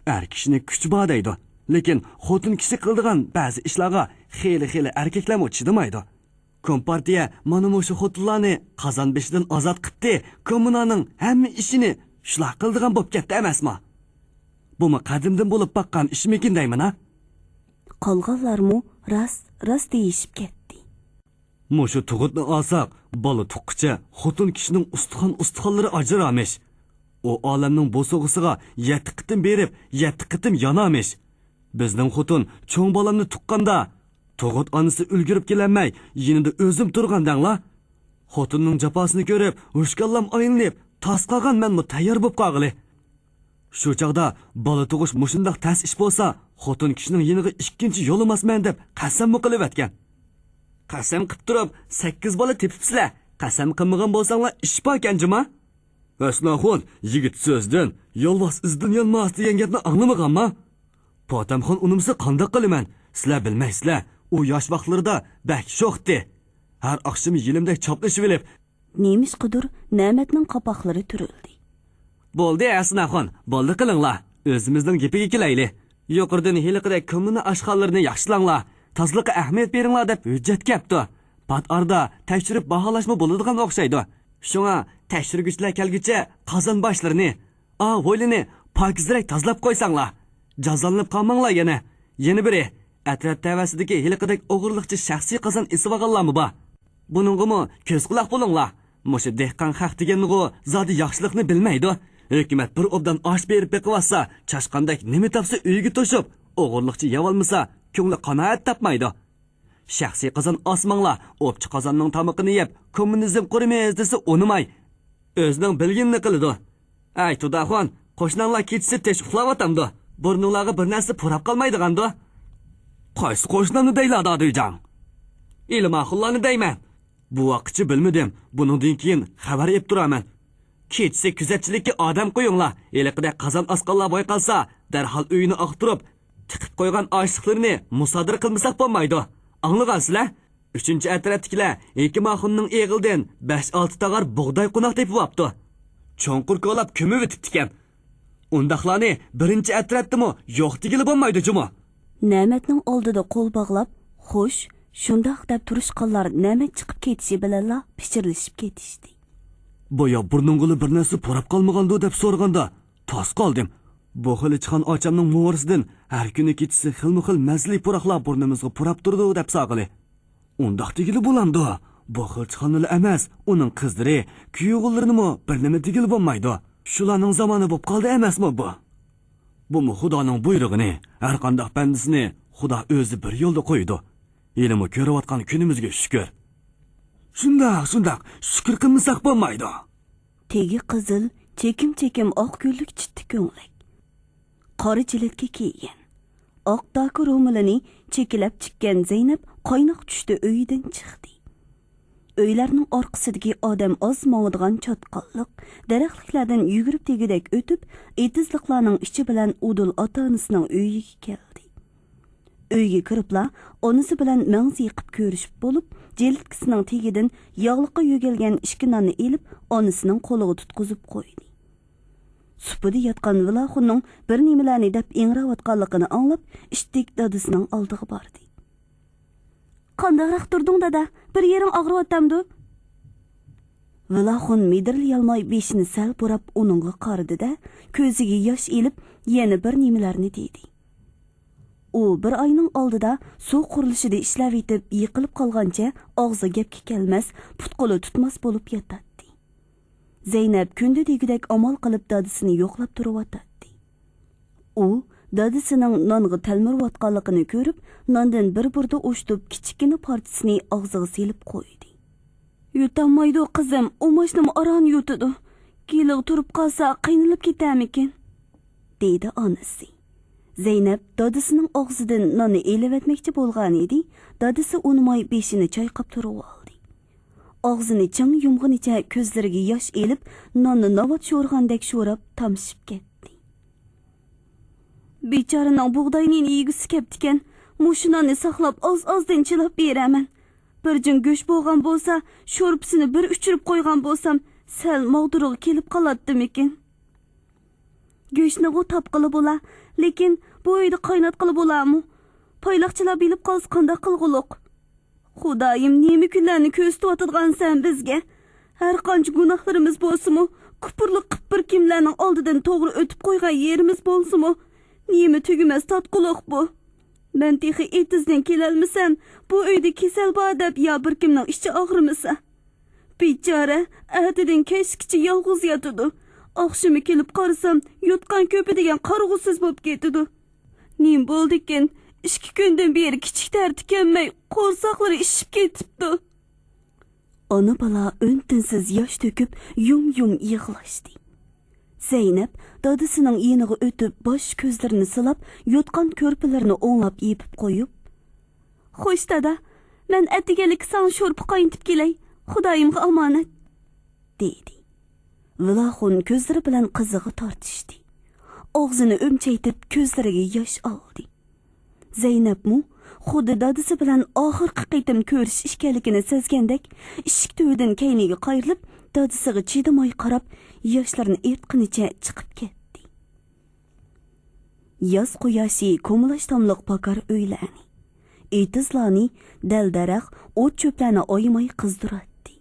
ئەر كىشىنى كۈچى بار دەيدۇ، لېكىن خوتۇن كىشى قىلىدىغان بەزى ئىشلارغا خېلى-خېلى ئەركەكلەرمۇ چىدىمايدۇ. كومپارتىيە مانا مۇشۇ خوتۇنلارنى قازان بېشىدىن ئازاد قىپتى، كوممۇنانىڭ ھەممە ئىشىنى شۇلار قىلىدىغان بوپ كەتتى ئەمەسما؟ بۇمۇ قەدىمدىن بولۇپ باققان ئىشمىكىن دەيمەن ھە؟ قالغانلارمۇ راست، راست دېيىشىپ كەتتى. مۇشۇ تۇغۇتنى ئالساق، بالا تۇغقۇچە خوتۇن كىشىنىڭ ئۇستىخان-ئۇستىخانلىرى ئاجرامىش. ئۇ ئالەمنىڭ بوسۇغىسىغا يەتتە قېتىم بېرىپ، يەتتە قېتىم يانامىش. بىزنىڭ خوتۇن چوڭ بالامنى تۇغقاندا، تۇغۇت ئانىسى ئۈلگۈرۈپ كېلەلمەي، يېنىدا ئۆزۈم تۇرغان دەڭلا. خوتۇننىڭ جاپاسىنى كۆرۈپ، ھوشكاللام ئايلىنىپ، تاس قالغان مەنمۇ تەييار بوپ قالغىلى. شۇ چاغدا بالا تۇغۇش مۇشۇنداق تەس ئىش بولسا، خوتۇن كىشىنىڭ يېنىغا ئىككىنچى يولىماسمەن دەپ قەسەممۇ قىلىۋەتكەن. قەسەم قىپ تۇرۇپ، سەككىز بالا تېپىپسىلە. قەسەم قىلمىغان بولساڭلار ئىش باركەن جۇما. ھەسەن ئاخۇن، يىگىت سۆزدىن، يولۋاس ئىزىدىن يانماس دېگەن گەپنى ئاڭلىمىغانما؟ پاتەمخان ئۇنىمىسا قانداق قىلىمەن؟ سىلەر بىلمەيسىلەر، ئۇ ياش ۋاقىتلىرىدا بەك شوختى. ھەر ئاخشىمى يېلىمدەك چاپلىشىۋېلىپ، نېمىشقىدۇر نەمەتنىڭ قاپاقلىرى تۈرۈلدى. بولدى، ھەسەن ئاخۇن، بولدى قىلىڭلار. ئۆزىمىزنىڭ گېپىگە كېلەيلى. يۇقىرىدىن ھېلىقىدەك كوممۇنا ئاشخانىلىرىنى ياخشىلاڭلار، تازىلىققا ئەھمىيەت بېرىڭلار دەپ ھۆججەت كەپتۇ. پات ئارىدا تەكشۈرۈپ باھالاشمۇ بولىدىغان ئوخشايدۇ. شۇڭا تەكشۈرگۈچىلەر كەلگۈچە قازان باشلىرىنى، ئا، ھويلىنى پاكىزراق تازىلاپ قويساڭلار. جازالىنىپ قالماڭلار يەنە. يەنە بىرى، ئەترەت تەۋەسىدىكى ھېلىقىدەك ئوغرىلىقچە شەخسىي قازان ئېسىۋالغانلارمۇ بار. بۇنىڭغىمۇ كۆز قۇلاق بولۇڭلار. مۇشۇ دېھقان خەق دېگەننىغۇ زادى ياخشىلىقنى بىلمەيدۇ. ھۆكۈمەت بىر ئوبدان ئاش بېرىپ بېقىۋاتسا، چاشقاندەك نېمە تاپسا ئۆيىگە توشۇپ، ئوغرىلىقچە يەۋالمىسا، كۆڭلى قانائەت تاپمايدۇ. شەخسىي قازان ئاسماڭلار، ئوپچە قازاننىڭ تامىقىنى يەپ، كوممۇنىزم قۇرىمىز دېسە ئۇنىماي، ئۆزىنىڭ بىلگىنىنى قىلىدۇ. ئەي، تۇداخۇن، قوشناڭلار كېچىسى تېش ئۇخلاۋاتامدۇ؟ بۇرنۇڭلارغا بىر نەرسە پۇراپ قالمايدىغاندۇ؟ قايسى قوشنامنى دەيلا، دادۈيجان؟ ئىلىم ئاخۇنلارنى دەيمەن. بۇ ۋاققىچە بىلمىدىم، بۇنىڭدىن كېيىن خەۋەر ئېلىپ تۇرارمەن. كېچىسى كۆزەتچىلىككە ئادەم قويۇڭلار. ھېلىقىدەك قازان ئاسقانلار بوي قالسا، دەرھال ئۆيىنى ئاختۇرۇپ، تىقىپ قويغان ئاشلىقلىرىنى مۇسادىرە قىلمىساق بولمايدۇ. ئاڭلىغانسىلەر؟ ئۈچىنچى ئەترەتتىكىلەر ھېكىم ئاخۇننىڭ ئېغىلىدىن بەش-ئالتە تاغار بۇغداي قوناق تېپىۋاپتۇ. چوڭقۇر كولاپ كۆمۈۋېتىپتىكەن. ئۇنداقلارنى بىرىنچى ئەترەتتىمۇ يوق دېگىلى بولمايدۇ جۇمۇ. نەمەتنىڭ ئالدىدا قول باغلاپ، «خوش، شۇنداق» دەپ تۇرۇشقانلار نەمەت چىقىپ كېتىشى بىلەنلا پىچىرلىشىپ كېتىشتى. بايا بۇرنۇڭغىلا بىر نەرسە پۇراپ قالمىغاندۇ دەپ سورىغاندا، تاس قالدىم. بۇ خىل ئىچقان ئاچامنىڭ موۋرىسىدىن ھەر كۈنى كېچىسى خىلمۇ خىل مەززىلىك پۇراقلار بۇرنىمىزغا پۇراپ تۇرىدۇ دەپ ساغىلى. ئۇنداق دېگىلى بولامدۇ؟ بۇ خىل ئىچقانلا ئەمەس، ئۇنىڭ قىزلىرى، كۈيئوغۇللىرىنىمۇ بىر نېمە دېگىلى بولمايدۇ. شۇلارنىڭ زامانى بوپ قالدى ئەمەسمۇ بۇ؟ بۇمۇ خۇدانىڭ بۇيرۇغىنى، ھەرقانداق بەندىسىنى خۇدا ئۆزى بىر يولدا قويىدۇ. ھېلىمۇ كۆرۈۋاتقان كۈنىمىزگە شۈكۈر. شۇنداق، شۇنداق، شۈكۈر قىلمىساق بولمايدۇ. تېگى قىزىل، چېكىم-چېكىم ئاق گۈللۈك چىتتە كۆڭلەك، قارا جىلەتكە كىيگەن، ئاق داكا رومىلىنى چېكىلەپ چىككەن زەينەپ قايناق چۈشتە ئۆيىدىن چىقتى. ئۆيلەرنىڭ ئارقىسىدىكى ئادەم ئاز ماڭىدىغان چاتقاللىق، دەرەخلىكلەردىن يۈگۈرۈپ دېگۈدەك ئۆتۈپ، ئېتىزلىقلارنىڭ ئىچى بىلەن ئۇدۇل ئاتا-ئانىسىنىڭ ئۆيىگە كەلدى. ئۆيگە كىرىپلا ئانىسى بىلەن مەڭزى يېقىپ كۆرۈشۈپ بولۇپ، جىلىتكىسىنىڭ تېگىدىن ياغلىققا يۆگەلگەن ئىككى ناننى ئېلىپ، ئانىسىنىڭ قولىغا تۇتقۇزۇپ قويدى. سۇپىدا ياتقان ۋىلاخۇننىڭ بىر نېمىلەرنى دەپ ئىڭراۋاتقانلىقىنى ئاڭلاپ، ئىتتىك دادىسىنىڭ ئالدىغا باردى. «قانداقراق تۇردۇڭ، دادا؟ بىر يېرىڭ ئاغرىۋاتامدۇ؟» ۋىلاخۇن مىدىرلىيالماي بېشىنى سەل بۇراپ ئۇنىڭغا قارىدى-دە، كۆزىگە ياش ئېلىپ، يەنە بىر نېمىلەرنى دېدى. ئۇ بىر ئاينىڭ ئالدىدا سۇ قۇرۇلۇشىدا ئىشلەۋېتىپ، يىقىلىپ قالغانچە ئاغزى گەپكە كەلمەس، پۇت-قولى تۇتماس بولۇپ ياتاتتى. زەينەپ كۈندە دېگۈدەك ئامال قىلىپ دادىسىنى يوقلاپ تۇرۇۋاتاتتى. ئۇ دادىسىنىڭ نانغا تەلمۈرۈۋاتقانلىقىنى كۆرۈپ، ناندىن بىر بۇردا ئوشتۇپ، كىچىككىنە پارچىسىنى ئاغزىغا سېلىپ قويدى. «يۇتالمايدۇ، قىزىم، ئۇماچنىمۇ ئاران يۇتىدۇ. گېلىغا تۇرۇپ قالسا، قىينىلىپ كېتەرمىكىن؟» دېدى ئانىسى. زەينەپ دادىسىنىڭ ئاغزىدىن ناننى ئېلىۋەتمەكچى بولغانىدى، دادىسى ئۇنىماي بېشىنى چايقاپ تۇرۇۋالدى. ئاغزىنى چىڭ يۇمغىنىچە كۆزلىرىگە ياش ئېلىپ، ناننى ناۋات شورىغاندەك شوراپ تامشىپ كەتتى. «بىچارىنىڭ بۇغداي نېنى يېگۈسى كەپتىكەن، مۇشۇ ناننى ساقلاپ ئاز-ئازدىن چىلاپ بېرەمەن. بىر جىڭ گۆش بولغان بولسا، شورپىسىنى بىر ئۇچۇرۇپ قويغان بولسام، سەل ماغدۇرىغا كېلىپ قالاتتىمىكىن.» «گۆشنىغۇ تاپقىلى بولا، لېكىن بۇ ئۆيدە قايناتقىلى بولارمۇ؟ پايلاقچىلار بىلىپ قالسا قانداق قىلغۇلۇق؟ خۇدايىم، نېمە كۈنلەرنى كۆرسىتىۋاتىدىغانسەن بىزگە؟ ھەر قانچە گۇناھلىرىمىز بولسىمۇ، كۇپۇرلۇق قىپ بىر كىملەرنىڭ ئالدىدىن توغرا ئۆتۈپ قويغان يېرىمىز بولسىمۇ، نېمە تۈگىمەس تاتقۇلۇق بۇ؟ مەن تېخى ئېتىزدىن كېلەلمىسەم، بۇ ئۆيدە كېسەل بار دەپ يا بىر كىمنىڭ ئىچى ئاغرىمىسا؟ بىچارە، ئەتىدىن كەچكىچە يالغۇز ياتىدۇ. ئاخشىمى كېلىپ قارىسام، يوتقان كۆپى دېگەن قارىغۇسىز بولۇپ كېتىدۇ. نېمە بولدىكىن؟ ئىككى كۈندىن بېرى كىچىك تەرتى كەلمەي، قورساقلىرى ئىششىپ كېتىپتۇ.» ئانا-بالا ئۈن-تىنسىز ياش تۆكۈپ، يۇم-يۇم يىغلاشتى. زەينەپ دادىسىنىڭ يېنىغا ئۆتۈپ، باش-كۆزلىرىنى سىلاپ، يوتقان-كۆرپىلىرىنى ئوڭلاپ يېپىپ قويۇپ، «خوش، دادا، مەن ئەتىگەنلىككە ساڭا شورپا قاينىتىپ كېلەي، خۇدايىمغا ئامانەت.» دېدى. ۋىلاخۇن كۆزلىرى بىلەن قىزىغا تارتىشتى. ئاغزىنى ئۈمچەيتىپ، كۆزلىرىگە ياش ئالدى. زەينەپمۇ خۇددى دادىسى بىلەن ئاخىرقى قېتىم كۆرۈشۈش ئىكەنلىكىنى سەزگەندەك، ئىشىك تۈۋىدىن كەينىگە قايرىلىپ، دادىسىغا چىدىماي قاراپ، ياشلىرىنى ئېرتقىنىچە چىقىپ كەتتى. ياز قۇياشى كومىلاچ تاملىق پاكار ئۆيلەرنى، ئېتىزلارنى، دەل-دەرەخ، ئوت-چۆپلەرنى ئايىماي قىزدۇراتتى.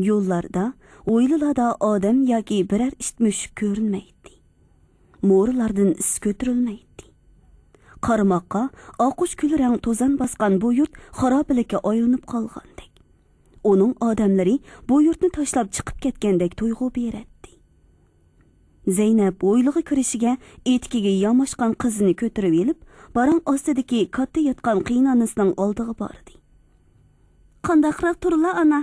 يوللاردا، ھويلىلاردا ئادەم ياكى بىرەر ئىت-مۈشۈك كۆرۈنمەيتتى. مورىلاردىن ئىس كۆتۈرۈلمەيتتى. قارىماققا، ئاققۇچ كۈلرەڭ توزان باسقان بۇ يۇرت خارابىلىككە ئايلىنىپ قالغاندەك. ئۇنىڭ ئادەملىرى بۇ يۇرتنى تاشلاپ چىقىپ كەتكەندەك تۇيغۇ بېرەتتى. زەينەپ ھويلىغا كىرىشىگە ئېتىكىگە ياماشقان قىزىنى كۆتۈرۈۋېلىپ، باراڭ ئاستىدىكى كاتتا ياتقان قېيىنئانىسىنىڭ ئالدىغا باردى. قانداقراق تۇرلا، ئانا؟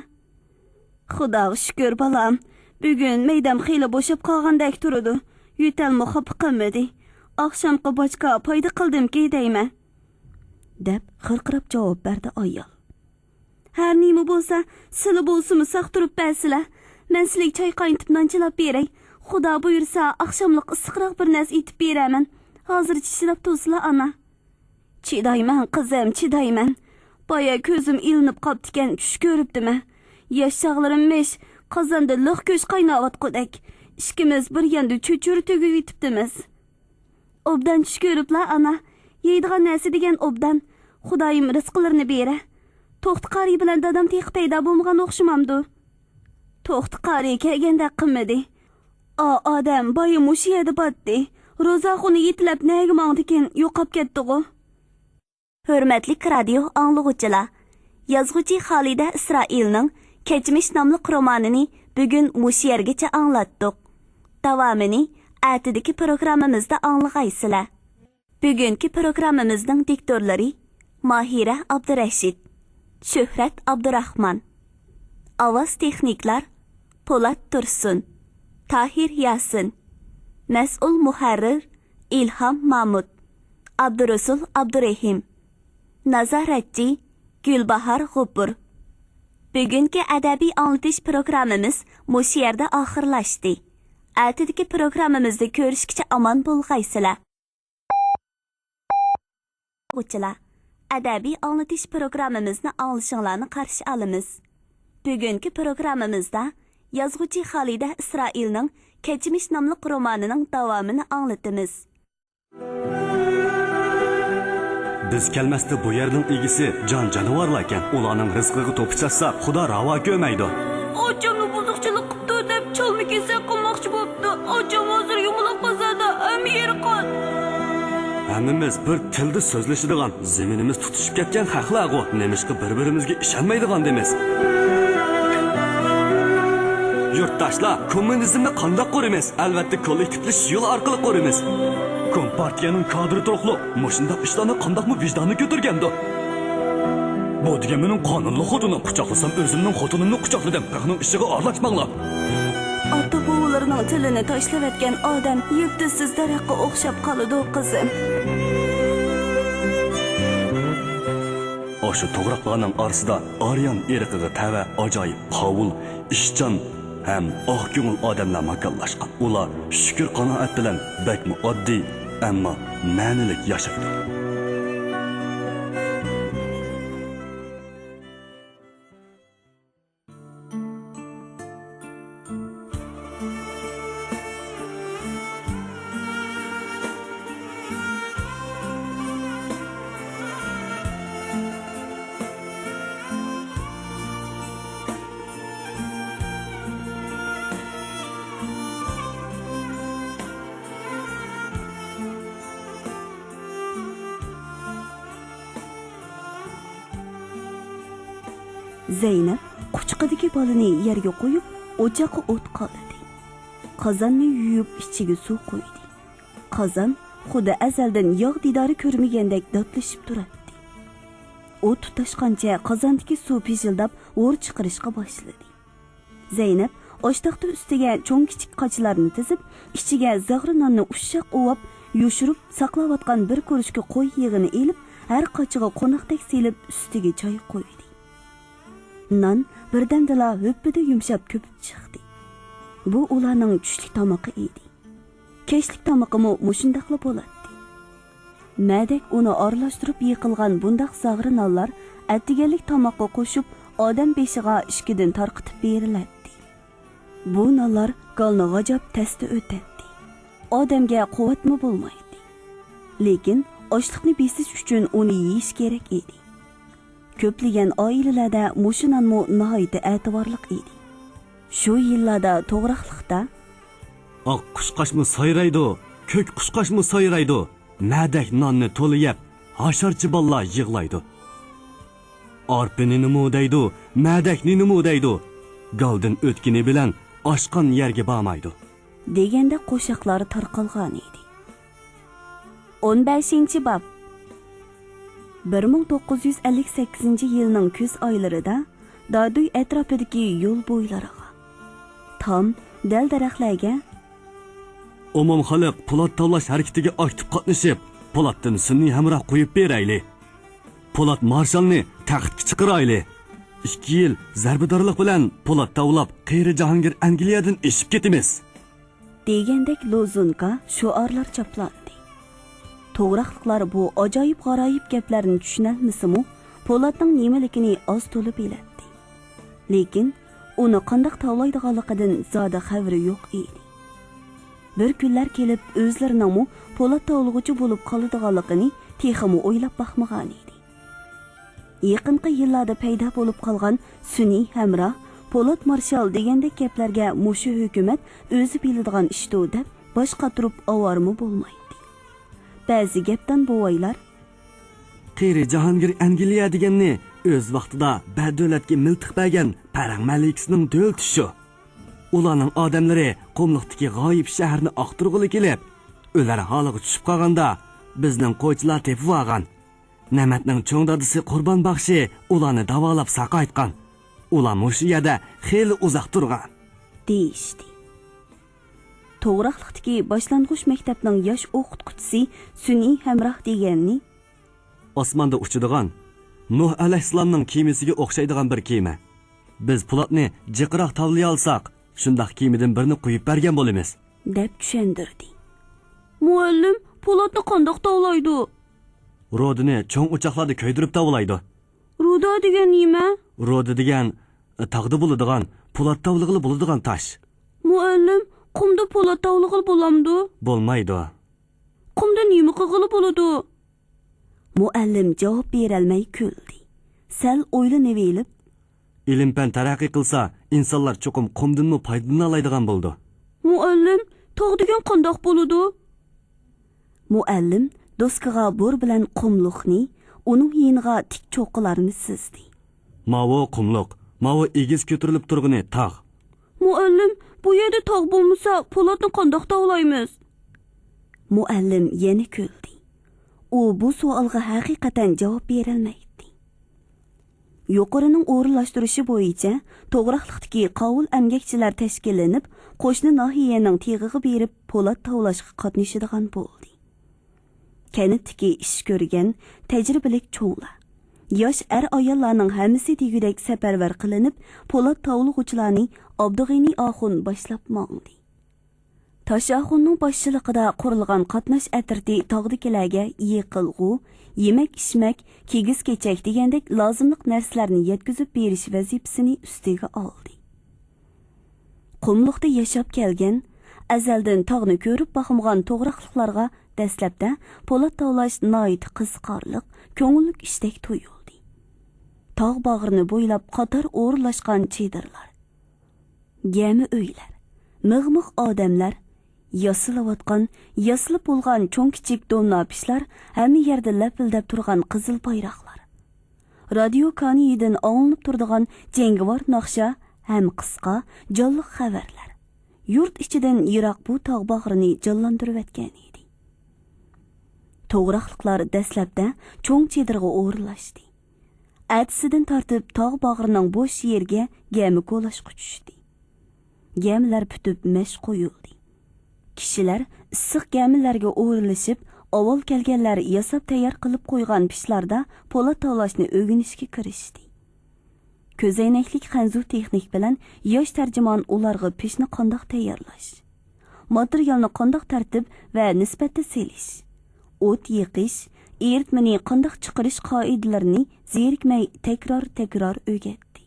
خۇداغا شۈكۈر، بالام. بۈگۈن مەيدەم خېلى بوشاپ قالغاندەك تۇرىدۇ. يۆتەلمۇ خاپا قىلمىدى. ئاخشامقى باجقا پايدا قىلدىمكى دەيمەن. دەپ خىرقىراپ جاۋاب بەردى ئايال. ھەر نېمە بولسا، سىلى بولسىمۇ ساق تۇرۇپ بەرسىلە. مەن سىلىگە چاي قاينىتىپ نان چىلاپ بېرەي. خۇدا بۇيرۇسا، ئاخشاملىق ئىسسىقراق بىر نەرسە ئېتىپ بېرەرمەن. ھازىرچە چىداپ تۇرسىلا، ئانا. چىدايمەن، قىزىم، چىدايمەن. بايا كۆزۈم ئىلىنىپ قاپتىكەن، چۈش كۆرۈپتىمەن. ياش چاغلىرىممىش، قازاندا لىق گۆش قايناۋاتقۇدەك. ئىككىمىز بىر ياندا چۆچۈرە تۈگۈۋېتىپتىمىز. ئوبدان چۈش كۆرۈپلا، ئانا. يەيدىغان نەرسە دېگەن ئوبدان. خۇدايىم رىزقلىرىنى بېرە. توختى قارى بىلەن دادام تېخى پەيدا بولمىغان ئوخشىمامدۇ؟ توختى قارى كەلگەندەك قىلمىدى. ئا، ئادەم بايا مۇشۇ يەردە باتتى. روزاخۇنى يېتىلەپ نەگە ماڭدىكىن، يوقاپ كەتتىغۇ. ھۆرمەتلىك رادىيو ئاڭلىغۇچىلار، يازغۇچى خالىدە ئىسرائىلنىڭ كەچمىش ناملىق رومانىنى بۈگۈن مۇشۇ يەرگىچە ئاڭلاتتۇق. داۋامىنى ئەتىدىكى پروگراممىمىزدا ئاڭلىغايسىلەر. بۈگۈنكى پروگراممىمىزنىڭ دىكتورلىرى ماھىرە ئابدۇرەشىت، شۆھرەت ئابدۇراخمان. ئاۋاز تېخنىكلار پولات تۇرسۇن، تاھىر ياسىن. مەسئۇل مۇھەررىر ئىلھام مامۇت، ئابدۇرۇسۇل ئابدۇرېھىم. نازارەتچى گۈلباھار غوپۇر. بۈگۈنكى ئەدەبىي ئاڭلىتىش پروگراممىمىز مۇشۇ يەردە ئاخىرلاشتى. ئەتىدىكى پروگراممىمىزدا كۆرۈشكىچە ئامان بولغايسىلەر. ئوقۇغۇچىلار، ئەدەبىي ئاڭلىتىش پروگراممىمىزنى ئاڭلىشىڭلارنى قارشى ئالىمىز. بۈگۈنكى پروگراممىمىزدا يازغۇچى خالىدە ئىسرائىلنىڭ كەچمىش ناملىق رومانىنىڭ داۋامىنى ئاڭلىتىمىز. بىز كەلمەستە بۇ يەرنىڭ ئىگىسى جان-جانىۋارلاركەن. ئۇلارنىڭ رىزقىغا توپا چاچساق، خۇدا راۋا كۆرمەيدۇ. ئاچامنى بۇزۇقچىلىق قىپتۇ دەپ چالما كېسەك قىلماقچى بوپتۇ. ئاچام ھازىر يۇمىلاق بازاردا، ھەممە يېرى قان. ھەممىمىز بىر تىلدا سۆزلىشىدىغان، زېمىنىمىز تۇتىشىپ كەتكەن خەقلەرغۇ، نېمىشقا بىر-بىرىمىزگە ئىشەنمەيدىغاندىمىز؟ يۇرتداشلار، كوممۇنىزمنى قانداق قۇرىمىز؟ ئەلۋەتتە، كوللېكتىپلىشىش يولى ئارقىلىق قۇرىمىز. كومپارتىيەنىڭ كادىرى تۇرۇقلۇق مۇشۇنداق ئىشلارنى قانداقمۇ ۋىجدانى كۆتۈرگەندۇ؟ بۇ دېگەن مېنىڭ قانۇنلۇق خوتۇنۇم. قۇچاقلىسام ئۆزۈمنىڭ خوتۇنۇمنى قۇچاقلىدىم. خەقنىڭ ئىشىغا ئارىلاشماڭلار. ئاتا-بوۋىلىرىنىڭ تىلىنى تاشلىۋەتكەن ئادەم يىپتىسىز دەرەخكە ئوخشاپ قالىدۇ، قىزىم. ئاشۇ توغراقلارنىڭ ئارىسىدا ئاريان ئىرقىغا تەۋە ئاجايىپ قاۋۇل، ئىشچان ھەم ئاق كۆڭۈل ئادەملەر ماكانلاشقان. ئۇلار شۈكۈر-قانائەت بىلەن بەكمۇ ئاددىي، ئەمما مەنىلىك ياشايدۇ. زەينەپ قۇچىقىدىكى بالىنى يەرگە قويۇپ، ئوچاققا ئوت قالىدى. قازاننى يۇيۇپ، ئىچىگە سۇ قۇيدى. قازان خۇددى ئەزەلدىن ياغ دىدارى كۆرمىگەندەك داتلىشىپ تۇراتتى. ئوت تۇتاشقانچە قازاندىكى سۇ پىژىلداپ ھور چىقىرىشقا باشلىدى. زەينەپ ئاشتاختا ئۈستىگە چوڭ-كىچىك قاچىلارنى تىزىپ، ئىچىگە زاغرا ناننى ئۇششاق ئۇۋاپ، يوشۇرۇپ ساقلاۋاتقان بىر كۇرۇچكا قوي يېغىنى ئېلىپ، ھەر قاچىغا قوناقتەك سېلىپ، ئۈستىگە چاي قۇيدى. نان بىردەمدىلا ھۆپپىدە يۇمشاپ كۆپۈپ چىقتى. بۇ ئۇلارنىڭ چۈشلۈك تامىقى ئىدى. كەچلىك تامىقىمۇ مۇشۇنداقلا بولاتتى. مەدەك ئۇنى ئارىلاشتۇرۇپ يېقىلغان بۇنداق زاغرا نانلار ئەتىگەنلىك تاماققا قوشۇپ، ئادەم بېشىغا ئىككىدىن تارقىتىپ بېرىلەتتى. بۇ نانلار گالنى غاجاپ تەستە ئۆتەتتى. ئادەمگە قۇۋۋەتمۇ بولمايتتى. لېكىن ئاشلىقنى بېسىش ئۈچۈن ئۇنى يېيىش كېرەك ئىدى. كۆپلىگەن ئائىلىلەردە مۇشۇ نانمۇ ناھايىتى ئەتىۋارلىق ئىدى. شۇ يىللاردا توغراقلىقتا «ئاق قۇشقاچمۇ سايرايدۇ، كۆك قۇشقاچمۇ سايرايدۇ، مەدەك ناننى تولا يەپ، ھاشارچى بالىلار يىغلايدۇ. ئارپا نېنىمۇ دەيدۇ، مەدەك نېنىمۇ دەيدۇ، گالدىن ئۆتكىنى بىلەن ئاشقان يەرگە بارمايدۇ» دېگەندەك قوشاقلار تارقالغانىدى. ئون بەشىنچى باب. بىر مىڭ توققۇز يۈز ئەللىك سەككىزىنچى يىلنىڭ كۈز ئايلىرىدا دادۈي ئەتراپىدىكى يول بويلىرىغا، تام، دەل-دەرەخلەرگە، ئومۇم خەلق پولات تاۋلاش ھەرىكىتىگە ئاكتىپ قاتنىشىپ، پولاتتىن سۈنئىي ھەمراھ قويۇپ بېرەيلى. پولات مارشالنى تەختكە چىقىرايلى. ئىككى يىل زەربىدارلىق بىلەن پولات تاۋلاپ، قېرى جاھانگىر ئەنگلىيەدىن ئېشىپ كېتىمىز. دېگەندەك لوزۇنكا، شوئارلار چاپلاندى. توغراقلىقلار بۇ ئاجايىپ-غارايىپ گەپلەرنى چۈشىنەلمىسىمۇ، پولاتنىڭ نېمىلىكىنى ئاز-تولا بىلەتتى. لېكىن ئۇنى قانداق تاۋلايدىغانلىقىدىن زادى خەۋىرى يوق ئىدى. بىر كۈنلەر كېلىپ، ئۆزلىرىنىڭمۇ پولات تاۋلىغۇچى بولۇپ قالىدىغانلىقىنى تېخىمۇ ئويلاپ باقمىغانىدى. يېقىنقى يىللاردا پەيدا بولۇپ قالغان سۈنئىي ھەمراھ، پولات مارشال دېگەندەك گەپلەرگە مۇشۇ ھۆكۈمەت ئۆزى بىلىدىغان ئىشتۇ دەپ باش قاتۇرۇپ ئاۋارىمۇ بولمايتتى. بەزى گەپدان بوۋايلار، قېرى جاھانگىر ئەنگلىيە دېگەننى ئۆز ۋاقتىدا بەدۆلەتكە مىلتىق بەرگەن پەرەڭ مەلىكىسىنىڭ دۆلىتى شۇ. ئۇلارنىڭ ئادەملىرى قۇملۇقتىكى غايىب شەھەرنى ئاختۇرغىلى كېلىپ، ئۆلەر ھالىغا چۈشۈپ قالغاندا، بىزنىڭ قويچىلار تېپىۋالغان. نەمەتنىڭ چوڭ دادىسى قۇربان باخشى ئۇلارنى داۋالاپ ساقايتقان. ئۇلار مۇشۇ يەردە خېلى ئۇزاق تۇرغان، دېيىشتى. توغراقلىقتىكى باشلانغۇچ مەكتەپنىڭ ياش ئوقۇتقۇچىسى سۈنئىي ھەمراھ دېگەننى، ئاسماندا ئۇچىدىغان نۇھ ئەلەيھىسسالامنىڭ كېمىسىگە ئوخشايدىغان بىر كېمە. بىز پولاتنى جىقراق تاۋلىيالىساق، شۇنداق كېمىدىن بىرنى قويۇپ بەرگەن بولىمىز، دەپ چۈشەندۈردى. مۇئەللىم، پولاتنى قانداق تاۋلايدۇ؟ رودىنى چوڭ ئوچاقلاردا كۆيدۈرۈپ تاۋلايدۇ. رۇدا دېگەن نېمە؟ رۇدا دېگەن، ئە، تاغدا بولىدىغان، پولات تاۋلىغىلى بولىدىغان تاش. مۇئەللىم، قۇمدا پولات تاۋلىغىلى بولامدۇ؟ بولمايدۇ. قۇمدا نېمە قىلغىلى بولىدۇ؟ مۇئەللىم جاۋاب بېرەلمەي كۈلدى. سەل ئويلىنىۋېلىپ، ئىلىم-پەن تەرەققىي قىلسا، ئىنسانلار چوقۇم قۇمدىنمۇ پايدىلىنالايدىغان بولىدۇ. مۇئەللىم، تاغ دېگەن قانداق بولىدۇ؟ مۇئەللىم دوسكىغا بور بىلەن قۇملۇقنى، ئۇنىڭ يېنىغا تىك چوققىلارنى سىزدى. ماۋۇ قۇملۇق، ماۋۇ ئېگىز كۆتۈرۈلۈپ تۇرغىنى تاغ. مۇئەللىم، بۇ يەردە تاغ بولمىسا، پولاتنى قانداق تاۋلايمىز؟ مۇئەللىم يەنە كۈلدى. ئۇ بۇ سوئالغا ھەقىقەتەن جاۋاب بېرەلمەيتتى. يۇقىرىنىڭ ئورۇنلاشتۇرۇشى بويىچە توغراقلىقتىكى قاۋۇل ئەمگەكچىلەر تەشكىللىنىپ، قوشنا ناھىيەنىڭ تېغىغا بېرىپ پولات تاۋلاشقا قاتنىشىدىغان بولدى. كەنتتىكى ئىش كۆرگەن، تەجرىبىلىك چوڭلار، ياش ئەر-ئاياللارنىڭ ھەممىسى دېگۈدەك سەپەرۋەر قىلىنىپ، پولات تاۋلىغۇچىلارنى ئابدۇغېنى ئاخۇن باشلاپ ماڭدى. تاش ئاخۇننىڭ باشچىلىقىدا قۇرۇلغان قاتناش ئەترىتى تاغدىكىلەرگە يېقىلغۇ، يېمەك-ئىچمەك، كىگىز-كېچەك دېگەندەك لازىملىق نەرسىلەرنى يەتكۈزۈپ بېرىش ۋەزىپىسىنى ئۈستىگە ئالدى. قۇملۇقتا ياشاپ كەلگەن، ئەزەلدىن تاغنى كۆرۈپ باقمىغان توغراقلىقلارغا دەسلەپتە پولات تاۋلاش ناھايىتى قىزىقارلىق، كۆڭۈللۈك ئىشتەك تۇيۇلدى. تاغ باغرىنى بويلاپ قاتار ئورۇنلاشقان چېدىرلار، گەمە ئۆيلەر، مىغ-مىغ ئادەملەر، ياسىلىۋاتقان، ياسىلىپ بولغان چوڭ-كىچىك دومناپىشلار، ھەممە يەردە لەپىلدەپ تۇرغان قىزىل بايراقلار، رادىيو كانىيىدىن ئاڭلىنىپ تۇرىدىغان جەڭگىۋار ناخشا ھەم قىسقا، جانلىق خەۋەرلەر يۇرت ئىچىدىن يىراق بۇ تاغ باغرىنى جانلاندۇرۇۋەتكەن ئىدى. توغراقلىقلار دەسلەپتە چوڭ چېدىرغا ئورۇنلاشتى. ئەتىسىدىن تارتىپ تاغ باغرىنىڭ بوش يېرىگە گەمە كولاشقا چۈشتى. گەمىلەر پۈتۈپ مەش قويۇلدى. كىشىلەر ئىسسىق گەمىلەرگە ئورۇنلىشىپ، ئاۋۋال كەلگەنلەر ياساپ تەييار قىلىپ قويغان پىشلاردا پولات تاۋلاشنى ئۆگىنىشكە كىرىشتى. كۆزەينەكلىك خەنزۇ تېخنىك بىلەن ياش تەرجىمان ئۇلارغا پىشنى قانداق تەييارلاش، ماتېرىيالنى قانداق تەرتىپ ۋە نىسبەتتە سېلىش، ئوت يېقىش، ئېرىتمىنى قانداق چىقىرىش قائىدىلىرىنى زېرىكمەي تەكرار-تەكرار ئۆگەتتى.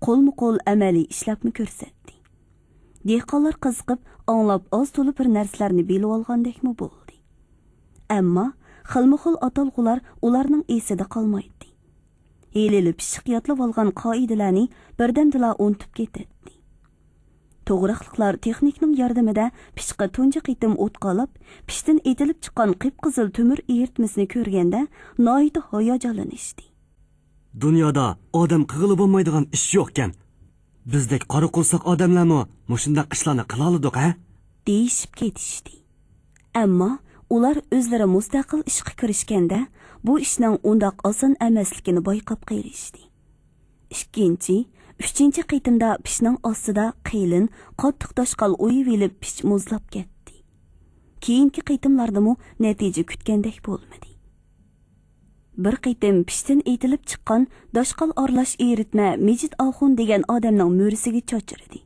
قولمۇ قول ئەمەلىي ئىشلەپمۇ كۆرسەتتى. دېھقانلار قىزىقىپ، ئاڭلاپ ئاز تولا بىر نەرسىلەرنى بىلىۋالغاندەكمۇ بولدى. ئەمما خىلمۇ خىل ئاتالغۇلار ئۇلارنىڭ ئېسىدە قالمايتتى. ھېلىلا پىششىق يادلىۋالغان قائىدىلەرنى بىردەمدىلا ئۇنتۇپ كېتەتتى. توغراقلىقلار تېخنىكنىڭ ياردىمىدە پىشقا تۇنجى قېتىم ئوت قالاپ، پىشتىن ئېتىلىپ چىققان قىپقىزىل تۆمۈر ئېرىتمىسىنى كۆرگەندە ناھايىتى ھاياجانلىنىشتى. دۇنيادا ئادەم قىلغىلى بولمايدىغان ئىش يوقكەن. بىزدەك قارا قورساق ئادەملەرمۇ مۇشۇنداق ئىشلارنى قىلالىدۇق ھە؟ دېيىشىپ كېتىشتى. ئەمما ئۇلار ئۆزلىرى مۇستەقىل ئىشقا كىرىشكەندە، بۇ ئىشنىڭ ئۇنداق ئاسان ئەمەسلىكىنى بايقاپ قېلىشتى. ئىككىنچى، ئۈچىنچى قېتىمدا پىشنىڭ ئاستىدا قېلىن، قاتتىق داشقال ئويۇۋېلىپ پىش مۇزلاپ كەتتى. كېيىنكى قېتىملاردىمۇ نەتىجە كۈتكەندەك بولمىدى. بىر قېتىم پىشتىن ئېتىلىپ چىققان داشقال ئارىلاش ئېرىتمە مىجىت ئاخۇن دېگەن ئادەمنىڭ مۈرىسىگە چاچرىدى.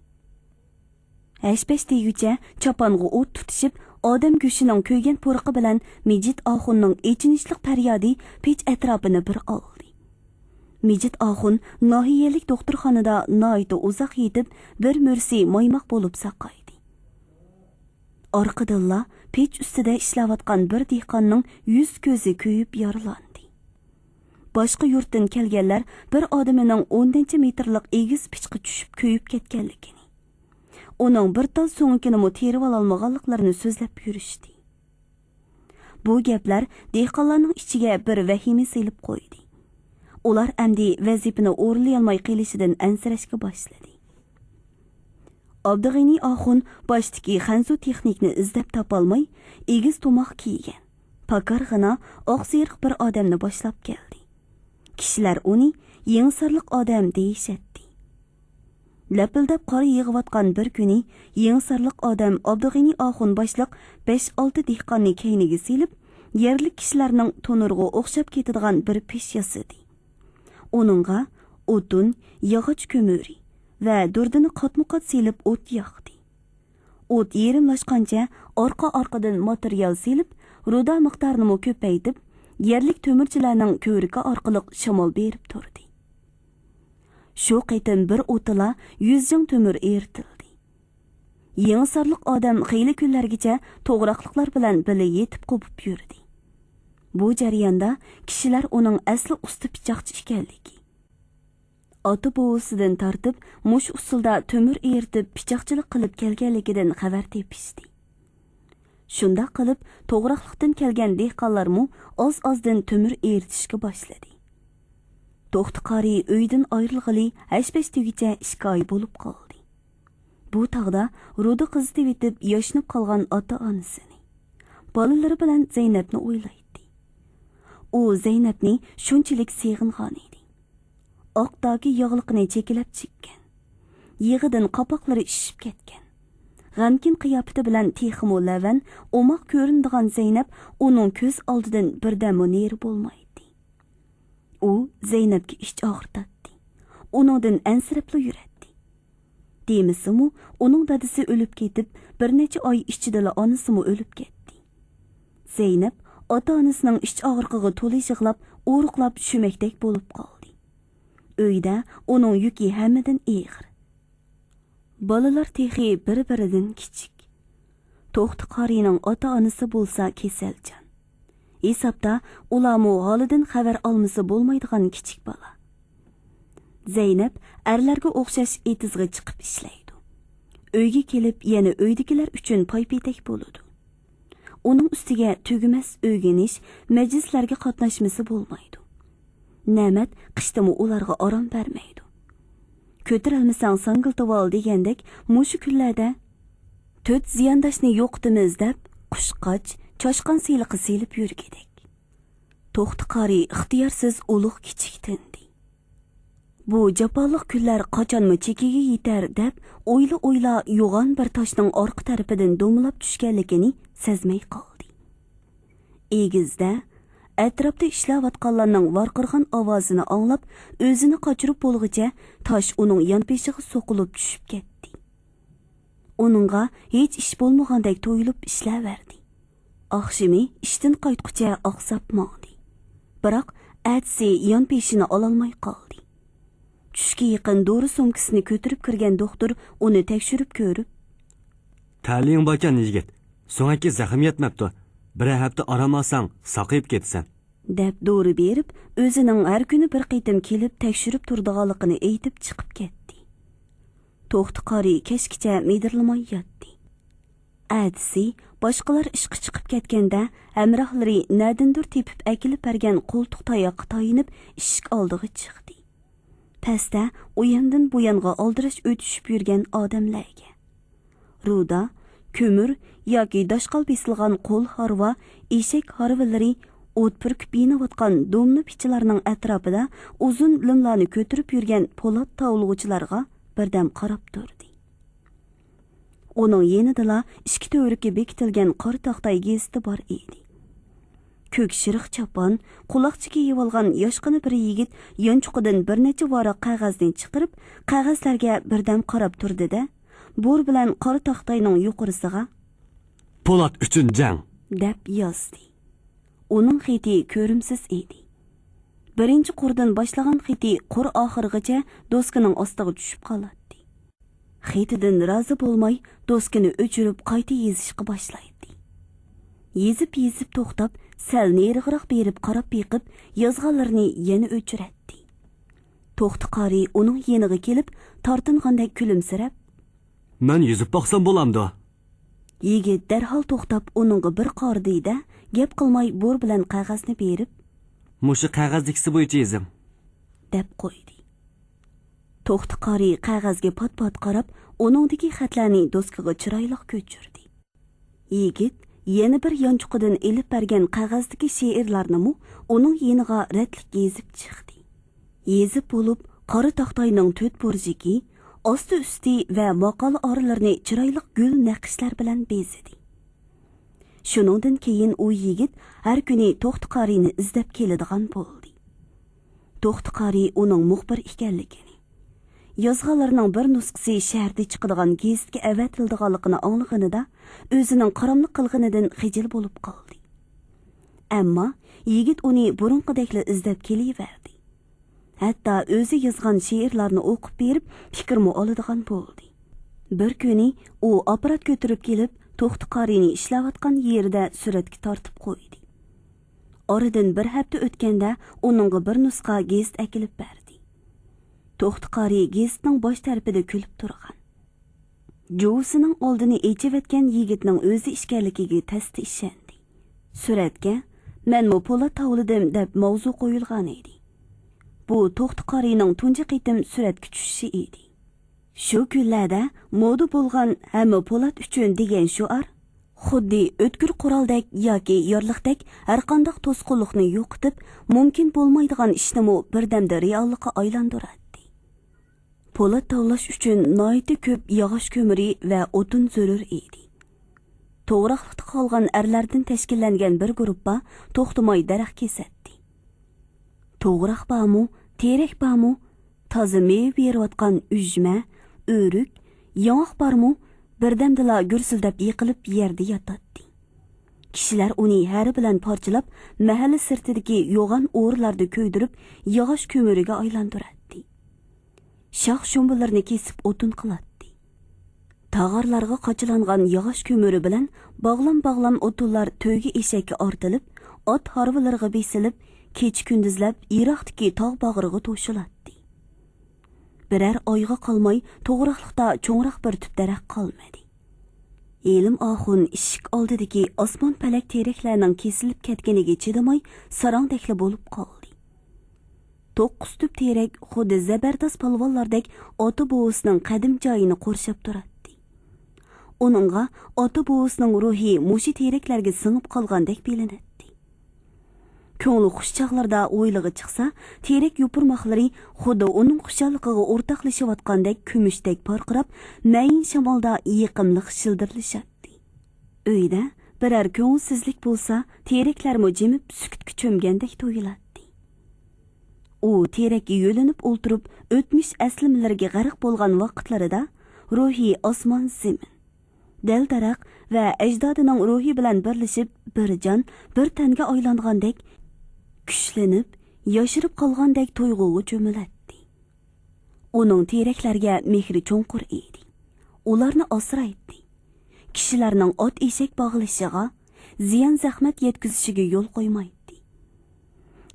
ھەش-پەش دېگۈچە چاپانغا ئوت تۇتىشىپ، ئادەم گۆشىنىڭ كۆيگەن پۇرىقى بىلەن مىجىت ئاخۇننىڭ ئېچىنىشلىق پەريادى پېچ ئەتراپىنى بىر ئالدى. مىجىت ئاخۇن ناھىيەلىك دوختۇرخانىدا ناھايىتى ئۇزاق يېتىپ، بىر مۈرىسى مايماق بولۇپ ساقايدى. ئارقىدىنلا پېچ ئۈستىدە ئىشلەۋاتقان بىر دېھقاننىڭ يۈز-كۆزى كۆيۈپ يارىلاندى. باشقا يۇرتتىن كەلگەنلەر بىر ئادىمىنىڭ ئون نەچچە مېتىرلىق ئېگىز پىچقا چۈشۈپ كۆيۈپ كەتكەنلىكىنى، ئۇنىڭ بىر تال سۆڭىكىنىمۇ تېرىۋالالمىغانلىقلىرىنى سۆزلەپ يۈرۈشتى. بۇ گەپلەر دېھقانلارنىڭ ئىچىگە بىر ۋەھىمە سېلىپ قويدى. ئۇلار ئەمدى ۋەزىپىنى ئورۇنلىيالماي قېلىشىدىن ئەنسىرەشكە باشلىدى. ئابدۇغېنى ئاخۇن باشتىكى خەنزۇ تېخنىكنى ئىزدەپ تاپالماي، ئېگىز تۇماق كىيگەن، پاكارغىنا، ئاق سېرىق بىر ئادەمنى باشلاپ كەلدى. كىشىلەر ئۇنى يېڭىسارلىق ئادەم دېيىشەتتى. لەپىلدەپ قار يېغىۋاتقان بىر كۈنى يېڭىسارلىق ئادەم ئابدۇغېنى ئاخۇن باشلىق بەش-ئالتە دېھقاننى كەينىگە سېلىپ، يەرلىك كىشىلەرنىڭ تونۇرىغا ئوخشاپ كېتىدىغان بىر پېچ ياسىدى. ئۇنىڭغا ئوتۇن، ياغاچ كۆمۈرى ۋە دۇردىنى قاتمۇقات سېلىپ ئوت ياقتى. ئوت يېرىملاشقانچە ئارقا-ئارقىدىن ماتېرىيال سېلىپ، رۇدا مىقدارىنىمۇ كۆپەيتىپ، يەرلىك تۆمۈرچىلەرنىڭ كۆۋرۈكى ئارقىلىق شامال بېرىپ تۇردى. شۇ قېتىم بىر ئوتىلا يۈز جىڭ تۆمۈر ئېرىتىلدى. يېڭىسارلىق ئادەم خېلى كۈنلەرگىچە توغراقلىقلار بىلەن بىللە يېتىپ قوپۇپ يۈردى. بۇ جەرياندا كىشىلەر ئۇنىڭ ئەسلى ئۇستا پىچاقچى ئىكەنلىكى، ئاتا-بوۋىسىدىن تارتىپ مۇشۇ ئۇسۇلدا تۆمۈر ئېرىتىپ پىچاقچىلىق قىلىپ كەلگەنلىكىدىن خەۋەر تېپىشتى. شۇنداق قىلىپ، توغراقلىقتىن كەلگەن دېھقانلارمۇ ئاز-ئازدىن تۆمۈر ئېرىتىشكە باشلىدى. توختى قارى ئۆيدىن ئايرىلغىلى ھەش-پەش دېگۈچە ئىككى ئاي بولۇپ قالدى. بۇ تاغدا رۇدا قىزىتىۋېتىپ ياشىنىپ قالغان ئاتا-ئانىسىنى، بالىلىرى بىلەن زەينەپنى ئويلايتتى. ئۇ زەينەپنى شۇنچىلىك سېغىنغانىدى. ئاق داكى ياغلىقىنى چېكىلەپ چىككەن. يېغىدىن قاپاقلىرى شىشىپ كەتكەن. غەمكىن قىياپىتى بىلەن تېخىمۇ لەۋەن، ئوماق كۆرۈنىدىغان زەينەپ ئۇنىڭ كۆز ئالدىدىن بىردەممۇ نېرى بولمايتتى. ئۇ زەينەپكە ئىچ ئاغرىتاتتى. ئۇنىڭدىن ئەنسىرەپلا يۈرەتتى. دېمىسىمۇ، ئۇنىڭ دادىسى ئۆلۈپ كېتىپ، بىر نەچچە ئاي ئىچىدىلا ئانىسىمۇ ئۆلۈپ كەتتى. زەينەپ ئاتا-ئانىسىنىڭ ئىچ ئاغرىقىغا تولا يىغلاپ، ئورۇقلاپ شۈمەكتەك بولۇپ قالدى. ئۆيدە ئۇنىڭ يۈكى ھەممىدىن ئېغىر. بالىلار تېخى بىر-بىرىدىن كىچىك. توختى قارىينىڭ ئاتا-ئانىسى بولسا كېسەلچان. ھېسابتا ئۇلارمۇ ھالىدىن خەۋەر ئالمىسا بولمايدىغان كىچىك بالا. زەينەپ ئەرلەرگە ئوخشاش ئېتىزغا چىقىپ ئىشلەيدۇ. ئۆيگە كېلىپ يەنە ئۆيدىكىلەر ئۈچۈن پايپېتەك بولىدۇ. ئۇنىڭ ئۈستىگە تۈگىمەس ئۆگىنىش، مەجلىسلەرگە قاتناشمىسا بولمايدۇ. نەمەت قىشتىمۇ ئۇلارغا ئارام بەرمەيدۇ. «كۆتۈرەلمىسەڭ ساڭگىلتىۋال» دېگەندەك، مۇشۇ كۈنلەردە تۆت زىيانداشنى يوقىتىمىز دەپ، قۇشقاچ، چاشقان سېلىقى سېلىپ يۈرگۈدەك. توختى قارى ئىختىيارسىز ئۇلۇغ كىچىك تىندى. بۇ جاپالىق كۈنلەر قاچانمۇ چېكىگە يېتەر دەپ، ئويلا-ئويلا يوغان بىر تاشنىڭ ئارقا تەرىپىدىن دومىلاپ چۈشكەنلىكىنى سەزمەي قالدى. ئېگىزدە، ئەتراپتا ئىشلەۋاتقانلارنىڭ ۋارقىرىغان ئاۋازىنى ئاڭلاپ، ئۆزىنى قاچۇرۇپ بولغۇچە تاش ئۇنىڭ يانپېشىغا سوقۇلۇپ چۈشۈپ كەتتى. ئۇنىڭغا ھېچ ئىش بولمىغاندەك تۇيۇلۇپ ئىشلەۋەردى. ئاخشىمى ئىشتىن قايتقۇچە ئاقساپ ماڭدى. بىراق ئەتىسى يانپېشىنى ئالالماي قالدى. چۈشكە يېقىن دورا سومكىسىنى كۆتۈرۈپ كىرگەن دوختۇر ئۇنى تەكشۈرۈپ كۆرۈپ، «تەلىيىڭ باركەن، يىگىت. سۆڭەككە زەخىم يەتمەپتۇ. بىرەر ھەپتە ئارام ئالساڭ، ساقىيىپ كېتىسەن.» دەپ دورا بېرىپ، ئۆزىنىڭ ھەر كۈنى بىر قېتىم كېلىپ تەكشۈرۈپ تۇرىدىغانلىقىنى ئېيتىپ چىقىپ كەتتى. توختى قارى كەچكىچە مىدىرلىماي ياتتى. ئەتىسى باشقىلار ئىشقا چىقىپ كەتكەندە، ھەمراھلىرى نەدىندۇر تېپىپ ئەكېلىپ بەرگەن قولتۇق تاياققا تايىنىپ ئىشىك ئالدىغا چىقتى. پەستە ئۇياندىن بۇيانغا ئالدىراش ئۆتۈشۈپ يۈرگەن ئادەملەرگە، رۇدا، كۆمۈر ياكى داشقال بېسىلغان قول ھارۋا، ئېشەك ھارۋىلىرى، ئوت پۈركۈپ يېنىۋاتقان دومنا پىچىلارنىڭ ئەتراپىدا ئۇزۇن لىملارنى كۆتۈرۈپ يۈرگەن پولات تاۋلىغۇچىلارغا بىردەم قاراپ تۇردى. ئۇنىڭ يېنىدىلا ئىككى تۈۋرۈككە بېكىتىلگەن قارا تاختاي گېزىتى بار ئىدى. كۆك شىرىخ چاپان، قۇلاقچە كىيىۋالغان ياشقىنا بىر يىگىت يانچۇقىدىن بىر نەچچە ۋاراق قەغەزنى چىقىرىپ، قەغەزلەرگە بىردەم قاراپ تۇردى-دە، بور بىلەن قارا تاختاينىڭ يۇقىرىسىغا «پولات ئۈچۈن جەڭ» دەپ يازدى. ئۇنىڭ خېتى كۆرۈمسىز ئىدى. بىرىنچى قۇردىن باشلىغان خېتى قۇر ئاخىرىغىچە دوسكىنىڭ ئاستىغا چۈشۈپ قالاتتى. خېتىدىن رازى بولماي، دوسكىنى ئۆچۈرۈپ، قايتا يېزىشقا باشلايتتى. يېزىپ-يېزىپ توختاپ، سەل نېرىغىراق بېرىپ قاراپ بېقىپ، يازغانلىرىنى يەنە ئۆچۈرەتتى. توختى قارى ئۇنىڭ يېنىغا كېلىپ، تارتىنغاندەك كۈلۈمسىرەپ، «مەن يېزىپ باقسام بولامدۇ؟» يىگىت دەرھال توختاپ ئۇنىڭغا بىر قارىدى-دە، گەپ قىلماي بور بىلەن قەغەزنى بېرىپ، «مۇشۇ قەغەزدىكىسى بويىچە يېزىڭ» دەپ قويدى. توختى قارى قەغەزگە پات-پات قاراپ، ئۇنىڭدىكى خەتلەرنى دوسكىغا چىرايلىق كۆچۈردى. يىگىت يەنە بىر يانچۇقىدىن ئېلىپ بەرگەن قەغەزدىكى شېئىرلارنىمۇ ئۇنىڭ يېنىغا رەتلىك يېزىپ چىقتى. يېزىپ بولۇپ، قارا تاختاينىڭ تۆت بۇرجىكى، ئاستى-ئۈستى ۋە ماقالە ئارىلىرىنى چىرايلىق گۈل نەقىشلەر بىلەن بېزىدى. شۇنىڭدىن كېيىن ئۇ يىگىت ھەر كۈنى توختى قارىنى ئىزدەپ كېلىدىغان بولدى. توختى قارى ئۇنىڭ مۇخبىر ئىكەنلىكىنى، يازغانلىرىنىڭ بىر نۇسخىسى شەھەردە چىقىدىغان گېزىتكە ئەۋەتىلىدىغانلىقىنى ئاڭلىغىنىدا، ئۆزىنىڭ قاراملىق قىلغىنىدىن خىجىل بولۇپ قالدى. ئەمما يىگىت ئۇنى بۇرۇنقىدەكلا ئىزدەپ كېلىۋەردى. ھەتتا ئۆزى يازغان شېئىرلارنى ئوقۇپ بېرىپ، پىكىرمۇ ئالىدىغان بولدى. بىر كۈنى ئۇ ئاپپارات كۆتۈرۈپ كېلىپ، توختى قارىنى ئىشلەۋاتقان يېرىدە سۈرەتكە تارتىپ قويدى. ئارىدىن بىر ھەپتە ئۆتكەندە ئۇنىڭغا بىر نۇسخا گېزىت ئەكېلىپ بەردى. توختى قارى گېزىتنىڭ باش تەرىپىدە كۈلۈپ تۇرغان، جۇۋىسىنىڭ ئالدىنى ئېچىۋەتكەن يىگىتنىڭ ئۆزى ئىكەنلىكىگە تەستە ئىشەندى. سۈرەتكە «مەنمۇ پولات تاۋلىدىم» دەپ ماۋزۇ قويۇلغان ئىدى. بۇ توختى قارىنىڭ تۇنجى قېتىم سۈرەتكە چۈشۈشى ئىدى. شۇ كۈنلەردە مودا بولغان «ھەممە پولات ئۈچۈن» دېگەن شوئار خۇددى ئۆتكۈر قورالدەك ياكى يارلىقتەك ھەرقانداق توسقۇنلۇقنى يوقىتىپ، مۇمكىن بولمايدىغان ئىشنىمۇ بىردەمدە رېئاللىققا ئايلاندۇراتتى. پولات تاۋلاش ئۈچۈن ناھايىتى كۆپ ياغاچ كۆمۈرى ۋە ئوتۇن زۆرۈر ئىدى. توغراقلىقتا قالغان ئەرلەردىن تەشكىللەنگەن بىر گۇرۇپپا توختىماي دەرەخ كېسەتتى. توغراق بارمۇ، تېرەك بارمۇ، تازا مېۋە بېرىۋاتقان ئۈجمە، ئۆرۈك، ياڭاق بارمۇ، بىردەمدىلا گۈرسۈلدەپ يىقىلىپ يەردە ياتاتتى. كىشىلەر ئۇنى ھەرە بىلەن پارچىلاپ، مەھەللە سىرتىدىكى يوغان ئورۇنلاردا كۆيدۈرۈپ، ياغاچ كۆمۈرىگە ئايلاندۇراتتى. شاخ-شۇمبىلىرىنى كېسىپ ئوتۇن قىلاتتى. تاغارلارغا قاچىلانغان ياغاچ كۆمۈرى بىلەن باغلام-باغلام ئوتۇنلار تۆگە ئېشەككە ئارتىلىپ، ئات ھارۋىلىرىغا بېسىلىپ، كېچە-كۈندۈزلەپ يىراقتىكى تاغ باغرىغا توشۇلاتتى. بىرەر ئايغا قالماي توغراقلىقتا چوڭراق بىر تۈپ دەرەخ قالمىدى. ھېلىم ئاخۇن ئىشىك ئالدىدىكى ئاسمان پەلەك تېرەكلەرنىڭ كېسىلىپ كەتكىنىگە چىدىماي، ساراڭدەكلا بولۇپ قالدى. توققۇز تۈپ تېرەك خۇددى زەبەرداس پالۋانلاردەك ئاتا بوۋىسىنىڭ قەدىم جايىنى قورشاپ تۇراتتى. ئۇنىڭغا ئاتا بوۋىسىنىڭ روھى مۇشۇ تېرەكلەرگە سىڭىپ قالغاندەك بىلىنەتتى. كۆڭلى خۇش چاغلىرىدا ھويلىغا چىقسا، تېرەك يوپۇرماقلىرى خۇددى ئۇنىڭ خۇشاللىقىغا ئورتاقلىشىۋاتقاندەك كۈمۈشتەك پارقىراپ، مەيىن شامالدا يېقىملىق شىلدىرلىشاتتى. ئۆيدە بىرەر كۆڭۈلسىزلىك بولسا، تېرەكلەرمۇ جىمىپ سۈكۈتكە چۆمگەندەك تۇيۇلاتتى. ئۇ تېرەككە يۆلىنىپ ئولتۇرۇپ، ئۆتمۈش ئەسلىمىلىرىگە غەرق بولغان ۋاقىتلىرىدا روھى ئاسمان زېمىن، دەل-دەرەخ ۋە ئەجدادىنىڭ روھى بىلەن بىرلىشىپ، بىر جان، بىر تەنگە ئايلانغاندەك، كۈچلىنىپ، ياشىرىپ قالغاندەك تۇيغۇغا چۆمۈلەتتى. ئۇنىڭ تېرەكلەرگە مېھرى چوڭقۇر ئىدى. ئۇلارنى ئاسرايتتى. كىشىلەرنىڭ ئات-ئېشەك باغلىشىغا، زىيان-زەخمەت يەتكۈزۈشىگە يول قويمايتتى.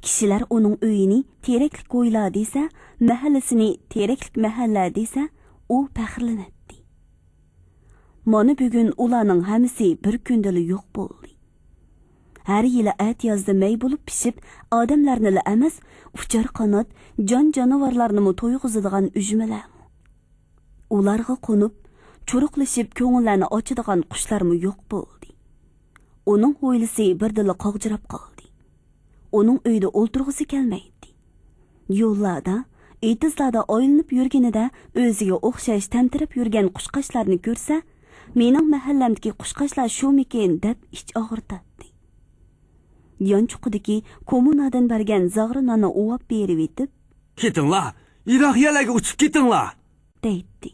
كىشىلەر ئۇنىڭ ئۆيىنى تېرەكلىك ھويلا دېسە، مەھەللىسىنى تېرەكلىك مەھەللە دېسە، ئۇ پەخىرلىنەتتى. مانا بۈگۈن ئۇلارنىڭ ھەممىسى بىر كۈندىلا يوق بولدى. ھەر يىلى ئەتىيازدا مەي بولۇپ پىشىپ، ئادەملەرنىلا ئەمەس، ئۇچار قانات، جان-جانىۋارلارنىمۇ تويغۇزىدىغان ئۈجمىلەرمۇ، ئۇلارغا قونۇپ، چۇرۇقلىشىپ، كۆڭۈللەرنى ئاچىدىغان قۇشلارمۇ يوق بولدى. ئۇنىڭ ھويلىسى بىردىنلا قاغجىراپ قالدى. ئۇنىڭ ئۆيدە ئولتۇرغۇسى كەلمەيتتى. يوللاردا، ئېتىزلاردا ئايلىنىپ يۈرگىنىدە ئۆزىگە ئوخشاش تەمتىرەپ يۈرگەن قۇشقاچلارنى كۆرسە، «مېنىڭ مەھەللەمدىكى قۇشقاچلار شۇمىكىن؟» دەپ ئىچ ئاغرىتاتتى. يانچۇقىدىكى كوممۇنادىن بەرگەن زاغرا ناننى ئۇۋاپ بېرىۋېتىپ، «كېتىڭلار، يىراق يەرلەرگە ئۇچۇپ كېتىڭلار!» دەيتتى.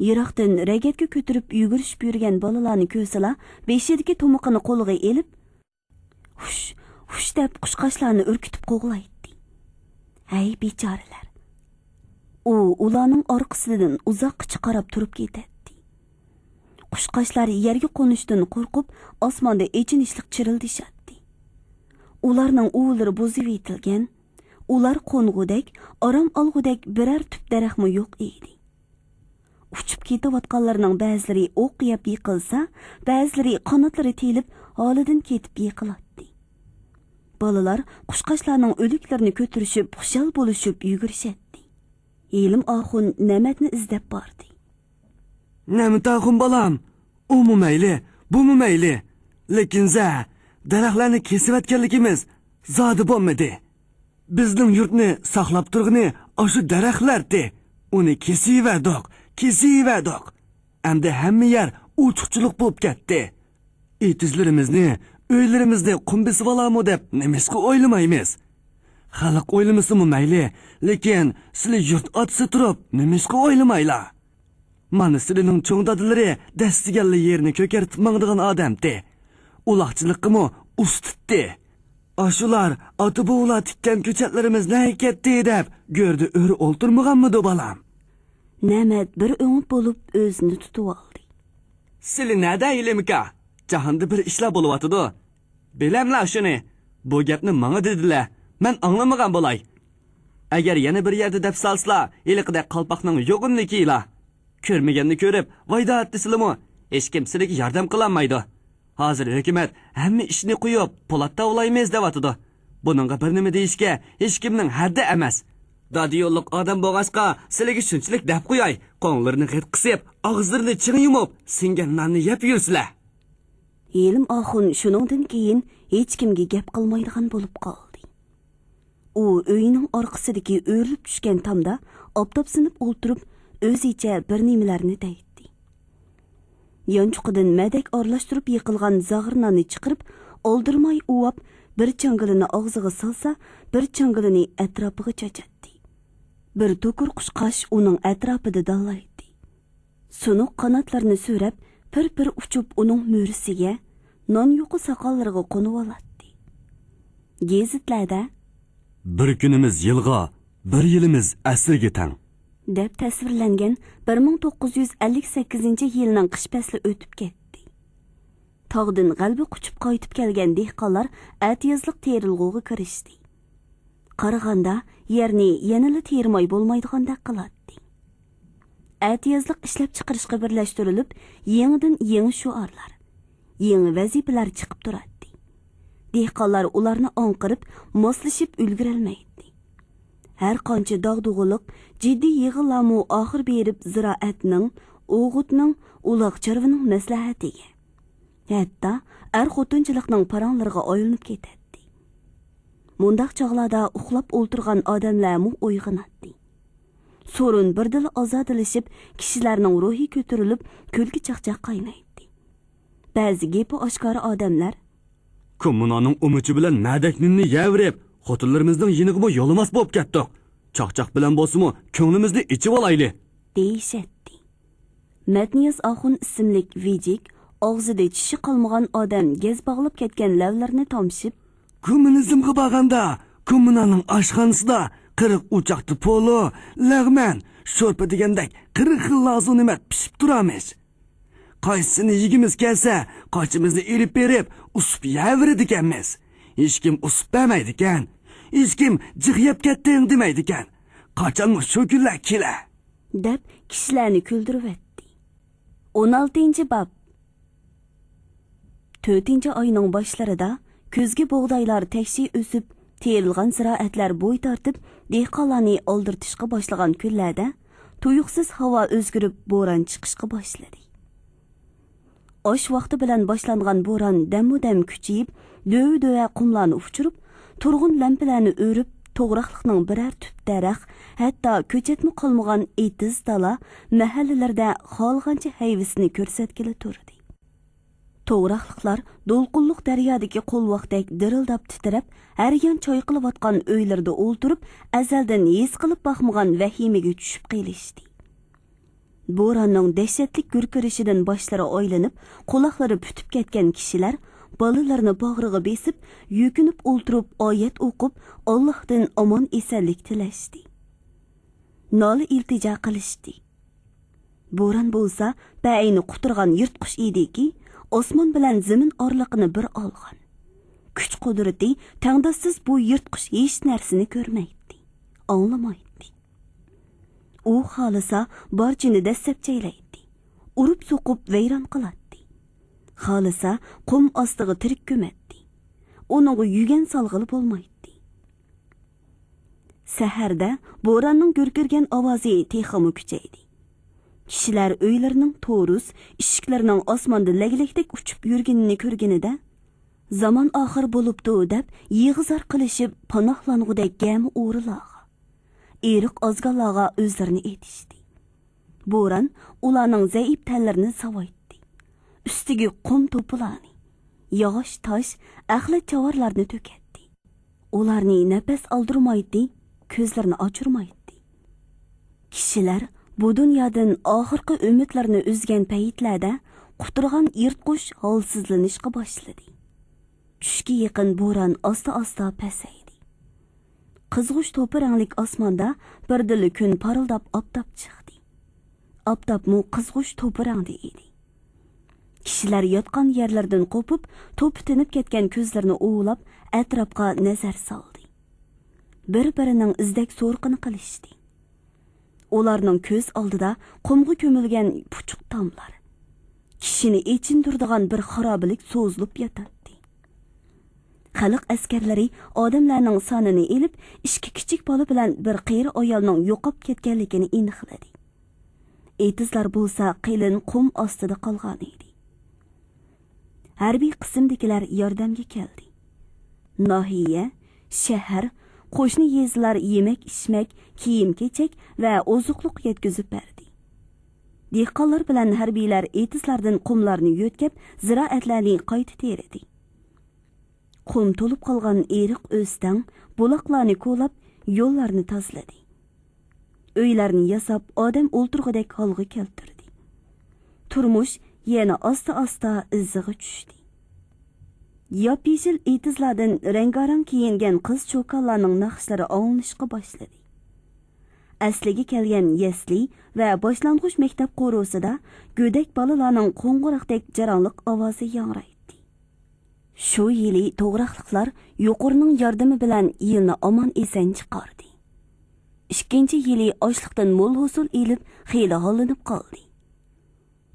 يىراقتىن رەگەتكە كۆتۈرۈپ يۈگۈرۈشۈپ يۈرگەن بالىلارنى كۆرسىلا، بېشىدىكى تۇمىقىنى قولىغا ئېلىپ، «ھۇش، ھۇش» دەپ قۇشقاچلارنى ئۈركۈتۈپ قوغلايتتى. ھەي بىچارىلەر! ئۇ ئۇلارنىڭ ئارقىسىدىن ئۇزاققىچە قاراپ تۇرۇپ كېتەتتى. قۇشقاچلار يەرگە قونۇشتىن قورقۇپ، ئاسماندا ئېچىنىشلىق چىرىلدىشاتتى. ئۇلارنىڭ ئۇۋىلىرى بۇزۇۋېتىلگەن، ئۇلار قونغۇدەك، ئارام ئالغۇدەك بىرەر تۈپ دەرەخمۇ يوق ئىدى. ئۇچۇپ كېتىۋاتقانلارنىڭ بەزىلىرى ئوق يەپ يىقىلسا، بەزىلىرى قاناتلىرى تېيىلىپ، ھالىدىن كېتىپ يىقىلاتتى. بالىلار قۇشقاچلارنىڭ ئۆلۈكلىرىنى كۆتۈرۈشۈپ، خۇشال بولۇشۇپ يۈگۈرۈشەتتى. ھېلىم ئاخۇن نەمەتنى ئىزدەپ باردى. «نەمەت ئاخۇن بالام، ئۇمۇ مەيلى، بۇمۇ مەيلى. لېكىن زە، دەرەخلەرنى كېسىۋەتكەنلىكىمىز زادى بولمىدى. بىزنىڭ يۇرتنى ساقلاپ تۇرغىنى ئاشۇ دەرەخلەرتى. ئۇنى كېسىۋەردۇق، كېسىۋەردۇق. ئەمدى ھەممە يەر ئوچۇقچىلىق بولۇپ كەتتى. ئېتىزلىرىمىزنى، ئۆيلىرىمىزنى قۇم بېسىۋالارمۇ دەپ نېمىشقا ئويلىمايمىز؟ خەلق ئويلىمىسىمۇ مەيلى، لېكىن سىلى يۇرت ئاتىسى تۇرۇپ نېمىشقا ئويلىمايلا؟ مانا سىلىنىڭ چوڭ دادىلىرى دەسسىگەنلا يېرىنى كۆكەرتىپ ماڭىدىغان ئادەمتى. ئۇلاقچىلىققىمۇ ئۇستىتتى. ئاشۇلار، ئاتا-بوۋىلار تىككەن كۆچەتلىرىمىز نەگە كەتتى دەپ گۆردە ئۆرە ئولتۇرمىغانمىدۇ بالام؟» نەمەت بىر ئۆڭۈپ بولۇپ ئۆزىنى تۇتۇۋالدى. «سىلى نەدە ھېلىمكا؟ جاھاندا بىر ئىشلار بولۇۋاتىدۇ. بىلەملا شۇنى. بۇ گەپنى ماڭا دېدىلە. مەن ئاڭلىمىغان بولاي. ئەگەر يەنە بىر يەردە دەپ سالسىلا، ھېلىقىدەك قالپاقنىڭ يوغىنىنى كىيلا. كۆرمىگەننى كۆرۈپ، ۋايدات دېسىلىمۇ، ھېچكىم سىلىگە ياردەم قىلالمايدۇ. ھازىر ھۆكۈمەت ھەممە ئىشنى قويۇپ، پولات تاۋلايمىز دەۋاتىدۇ. بۇنىڭغا بىر نېمە دېيىشكە ھېچكىمنىڭ ھەددى ئەمەس. دادىيوللۇق ئادەم بولغاچقا، سىلىگە شۇنچىلىك دەپ قوياي، قوڭلىرىنى غىت قىسىپ، ئاغزىلىرىنى چىڭ يۇمۇپ، سىڭگەن ناننى يەپ يۈرسىلە.» ھېلىم ئاخۇن شۇنىڭدىن كېيىن ھېچكىمگە گەپ قىلمايدىغان بولۇپ قالدى. ئۇ ئۆيىنىڭ ئارقىسىدىكى ئۆرۈلۈپ چۈشكەن تامدا ئاپتاپسىنىپ ئولتۇرۇپ، ئۆزىچە بىر نېمىلەرنى دەيتتى. يانچۇقىدىن مەدەك ئارىلاشتۇرۇپ يېقىلغان زاغرا ناننى چىقىرىپ، ئالدىرىماي ئۇۋاپ، بىر چاڭگىلىنى ئاغزىغا سالسا، بىر چاڭگىلىنى ئەتراپىغا چاچاتتى. بىر توكۇر قۇشقاچ ئۇنىڭ ئەتراپىدا داللايتتى. سۇنۇق قاناتلىرىنى سۈرەپ، پىر-پىر ئۇچۇپ ئۇنىڭ مۈرىسىگە، نان يۇقا ساقاللىرىغا قونۇۋالاتتى. گېزىتلەردە «بىر كۈنىمىز يىلغا، بىر يىلىمىز ئەسىرگە تەڭ» دەپ تەسۋىرلەنگەن بىر مىڭ توققۇز يۈز ئەللىك سەككىزىنچى يىلنىڭ قىش پەسلى ئۆتۈپ كەتتى. تاغدىن غەلىبە قۇچۇپ قايتىپ كەلگەن دېھقانلار ئەتىيازلىق تېرىلغۇغا كىرىشتى. قارىغاندا، يەرنى يەنىلا تېرىماي بولمايدىغاندەك قىلاتتى. ئەتىيازلىق ئىشلەپچىقىرىشقا بىرلەشتۈرۈلۈپ، يېڭىدىن يېڭى شوئارلار، يېڭى ۋەزىپىلەر چىقىپ تۇراتتى. دېھقانلار ئۇلارنى ئاڭقىرىپ، ماسلىشىپ ئۈلگۈرەلمەيتتى. ھەر قانچە داغدۇغىلىق، جىددىي يىغىنلارمۇ ئاخىر بېرىپ زىرائەتنىڭ، ئوغۇتنىڭ، ئۇلاغ چارۋىنىڭ مەسلىھەتىگە، ھەتتا ئەر-خوتۇنچىلىقنىڭ پاراڭلىرىغا ئايلىنىپ كېتەتتى. مۇنداق چاغلاردا ئۇخلاپ ئولتۇرغان ئادەملەرمۇ ئويغىناتتى. سورۇن بىردىنلا ئازادىلىشىپ، كىشىلەرنىڭ روھى كۆتۈرۈلۈپ، كۈلكە-چاقچاق قاينايتتى. بەزى گېپى ئاشكارا ئادەملەر، «كوممۇنانىڭ ئۇمىچى بىلەن مەدەك نېنىنى يەۋېرىپ، خوتۇنلىرىمىزنىڭ يېنىغىمۇ يولىماس بولۇپ كەتتۇق. چاقچاق بىلەن بولسىمۇ، كۆڭلىمىزنى ئېچىۋالايلى.» دېيىشەتتى. مەتنىياز ئاخۇن ئىسىملىك ۋىجىك، ئاغزىدا چىشى قالمىغان ئادەم گەز باغلاپ كەتكەن لەۋلىرىنى تامشىپ، «كوممۇنىزمغا بارغاندا، كوممۇنانىڭ ئاشخانىسىدا قىرىق ئوچاقتا پولۇ، لەغمەن، شورپا دېگەندەك قىرىق خىل لازۇ نېمەت پىشىپ تۇرامىش. قايسىسىنى يېگۈمىز كەلسە، قاچىمىزنى ئېلىپ بېرىپ، ئۇسۇپ يەۋېرىدىكەنمىز. ھېچكىم ئۇسۇپ بەرمەيدىكەن. ھېچكىم جىق يەپ كەتتىڭ دېمەيدىكەن. قاچانمۇ شۇ كۈنلەر كېلە.» دەپ كىشىلەرنى كۈلدۈرۈۋەتتى. ئون ئالتىنچى باب. تۆتىنچى ئاينىڭ باشلىرىدا كۈزگى بۇغدايلار تەكشى ئۆسۈپ، تېرىلغان زىرائەتلەر بوي تارتىپ، دېھقانلارنى ئالدىرىتىشقا باشلىغان كۈنلەردە تۇيۇقسىز ھاۋا ئۆزگىرىپ، بوران چىقىشقا باشلىدى. ئاش ۋاقتى بىلەن باشلانغان بوران دەممۇ دەم كۈچىيىپ، دۆۋە-دۆۋە قۇملارنى ئۇچۇرۇپ، تۇرغۇن لەمپىلەرنى ئۆرۈپ، توغراقلىقنىڭ بىرەر تۈپ دەرەخ، ھەتتا كۆچەتمۇ قالمىغان ئېتىز، دالا، مەھەللىلەردە خالىغانچە ھەيۋىسىنى كۆرسەتكىلى تۇردى. توغراقلىقلار دولقۇنلۇق دەريادىكى قولۋاقتەك دىرىلداپ تىترەپ، ھەر يان چايقىلىۋاتقان ئۆيلىرىدە ئولتۇرۇپ، ئەزەلدىن ھېس قىلىپ باقمىغان ۋەھىمىگە چۈشۈپ قېلىشتى. بوراننىڭ دەھشەتلىك گۈركىرىشىدىن باشلىرى ئايلىنىپ، قۇلاقلىرى پۈتۈپ كەتكەن كىشىلەر بالىلىرىنى باغرىغا بېسىپ، يۈكۈنۈپ ئولتۇرۇپ، ئايەت ئوقۇپ، ئاللاھتىن ئامان-ئېسەنلىك تىلەشتى. نالە-ئىلتىجا قىلىشتى. بوران بولسا بەئەينى قۇترىغان يىرتقۇچ ئىدىكى، ئاسمان بىلەن زېمىن ئارىلىقىنى بىر ئالغان. كۈچ-قۇدرىتى تەڭداشسىز بۇ يىرتقۇچ ھېچ نەرسىنى كۆرمەيتتى، ئاڭلىمايتتى. ئۇ خالىسا بارچىنى دەسسەپ چەيلەيتتى، ئۇرۇپ-سوقۇپ ۋەيران قىلاتتى. خالىسا قۇم ئاستىغا تىرىك كۆمەتتى. ئۇنىڭغا يۈگەن سالغىلى بولمايتتى. سەھەردە بوراننىڭ گۈركىرىگەن ئاۋازى تېخىمۇ كۈچەيدى. كىشىلەر ئۆيلىرىنىڭ تورۇس، ئىشىكلىرىنىڭ ئاسماندا لەگلەكتەك ئۇچۇپ يۈرگىنىنى كۆرگىنىدە، زامان ئاخىر بولۇپتۇ دەپ يىغا-زار قىلىشىپ، پاناھلانغۇدەك گەمە ئورىلارغا، ئېرىق ئازگاللارغا ئۆزلىرىنى ئېتىشتى. بوران ئۇلارنىڭ زەئىپ تەنلىرىنى ساۋايتتى. ئۈستىگە قۇم توپىلارنى، ياغاچ تاش، ئەخلەت چاۋارلارنى تۆكەتتى. ئۇلارنى نەپەس ئالدۇرمايتتى، كۆزلىرىنى ئاچۇرمايتتى. كىشىلەر بۇ دۇنيادىن ئاخىرقى ئۈمىدلىرىنى ئۈزگەن پەيتلەردە قۇترىغان يىرتقۇچ ھالسىزلىنىشقا باشلىدى. چۈشكە يېقىن بوران ئاستا-ئاستا پەسەيدى. قىزغۇچ توپا رەڭلىك ئاسماندا بىردىنلا كۈن پارىلداپ ئاپتاپ چىقتى. ئاپتاپمۇ قىزغۇچ توپا رەڭدە ئىدى. كىشىلەر ياتقان يەرلىرىدىن قوپۇپ، توپا تىنىپ كەتكەن كۆزلىرىنى ئۇۋىلاپ، ئەتراپقا نەزەر سالدى. بىر-بىرىنىڭ ئىزدەك سورىقىنى قىلىشتى. ئۇلارنىڭ كۆز ئالدىدا قۇمغا كۆمۈلگەن پۇچۇق تاملار، كىشىنى ئېچىندۇرىدىغان بىر خارابىلىك سوزۇلۇپ ياتاتتى. خەلق ئەسكەرلىرى ئادەملەرنىڭ سانىنى ئېلىپ، ئىككى كىچىك بالا بىلەن بىر قېرى ئايالنىڭ يوقاپ كەتكەنلىكىنى ئېنىقلىدى. ئېتىزلار بولسا قېلىن قۇم ئاستىدا قالغانىدى. ھەربىي قىسىمدىكىلەر ياردەمگە كەلدى. ناھىيە، شەھەر، قوشنا يېزىلار يېمەك-ئىچمەك، كىيىم-كېچەك ۋە ئوزۇقلۇق يەتكۈزۈپ بەردى. دېھقانلار بىلەن ھەربىيلەر ئېتىزلاردىن قۇملارنى يۆتكەپ، زىرائەتلەرنى قايتا تېرىدى. قۇم تولۇپ قالغان ئېرىق ئۆستەڭ، بۇلاقلارنى كولاپ، يوللارنى تازىلىدى. ئۆيلەرنى ياساپ، ئادەم ئولتۇرغۇدەك ھالغا كەلتۈردى. تۇرمۇش يەنە ئاستا-ئاستا ئىزىغا چۈشتى. ياپيېشىل ئېتىزلاردىن رەڭگارەڭ كىيىنگەن قىز-چوكانلارنىڭ ناخشىلىرى ئاڭلىنىشقا باشلىدى. ئەسلىگە كەلگەن يەسلى ۋە باشلانغۇچ مەكتەپ قورۇسىدا گۆدەك بالىلارنىڭ قوڭغۇراقتەك جاراڭلىق ئاۋازى ياڭرايتتى. شۇ يىلى توغراقلىقلار يۇقىرىنىڭ ياردىمى بىلەن يىلنى ئامان-ئېسەن چىقاردى. ئىككىنچى يىلى ئاشلىقتىن مول ھوسۇل ئېلىپ، خېلى ھاللىنىپ قالدى.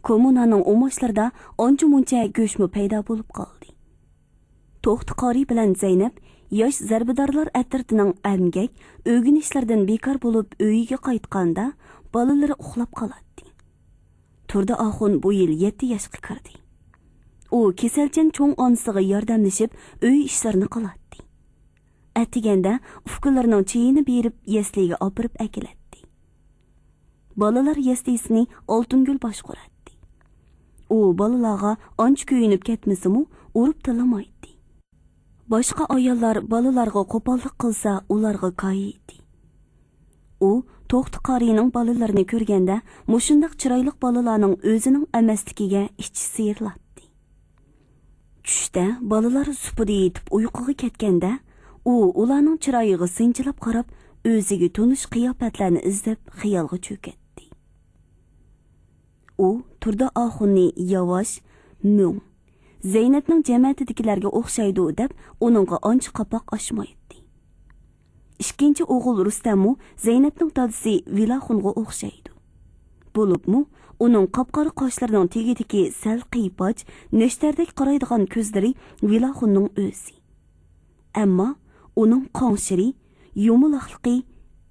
كوممۇنانىڭ ئۇماچلىرىدا ئانچە-مۇنچە گۆشمۇ پەيدا بولۇپ قالدى. توختى قارى بىلەن زەينەپ ياش زەربىدارلار ئەترىتىنىڭ ئەمگەك، ئۆگىنىشلىرىدىن بىكار بولۇپ ئۆيىگە قايتقاندا، بالىلىرى ئۇخلاپ قالاتتى. تۇردى ئاخۇن بۇ يىل يەتتە ياشقا كىردى. ئۇ كېسەلچان چوڭ ئانىسىغا ياردەملىشىپ، ئۆي ئىشلىرىنى قىلاتتى. ئەتىگەندە ئۇكىلىرىنىڭ چېيىنى بېرىپ، يەسلىگە ئاپىرىپ ئەكېلەتتى. بالىلار يەسلىسىنى ئالتۇنگۈل باشقۇراتتى. ئۇ بالىلارغا ئانچە كۆيۈنۈپ كەتمىسىمۇ، ئۇرۇپ تىللىمايتتى. باشقا ئاياللار بالىلارغا قوپاللىق قىلسا، ئۇلارغا كايىيتتى. ئۇ توختى قارىينىڭ بالىلىرىنى كۆرگەندە، مۇشۇنداق چىرايلىق بالىلارنىڭ ئۆزىنىڭ ئەمەسلىكىگە ئىچى سىيرىلاتتى. چۈشتە بالىلار سۇپىدا يېتىپ ئۇيقۇغا كەتكەندە، ئۇ ئۇلارنىڭ چىرايىغا سىنچىلاپ قاراپ، ئۆزىگە تونۇش قىياپەتلەرنى ئىزدەپ خىيالغا چۆكەتتى. ئۇ تۇردى ئاخۇننى ياۋاش، مۆڭ، زەينەپنىڭ جەمەتىدىكىلەرگە ئوخشايدۇ دەپ، ئۇنىڭغا ئانچە قاپاق ئاچمايتتى. ئىككىنچى ئوغۇل رۇستەممۇ زەينەپنىڭ دادىسى ۋىلاخۇنغا ئوخشايدۇ. بولۇپمۇ ئۇنىڭ قاپقارا قاشلىرىنىڭ تېگىدىكى سەل قىيپاچ، نەشتەردەك قارايدىغان كۆزلىرى ۋىلاخۇننىڭ ئۆزى. ئەمما ئۇنىڭ قاڭشىرى، يۇمىلاقلىقى،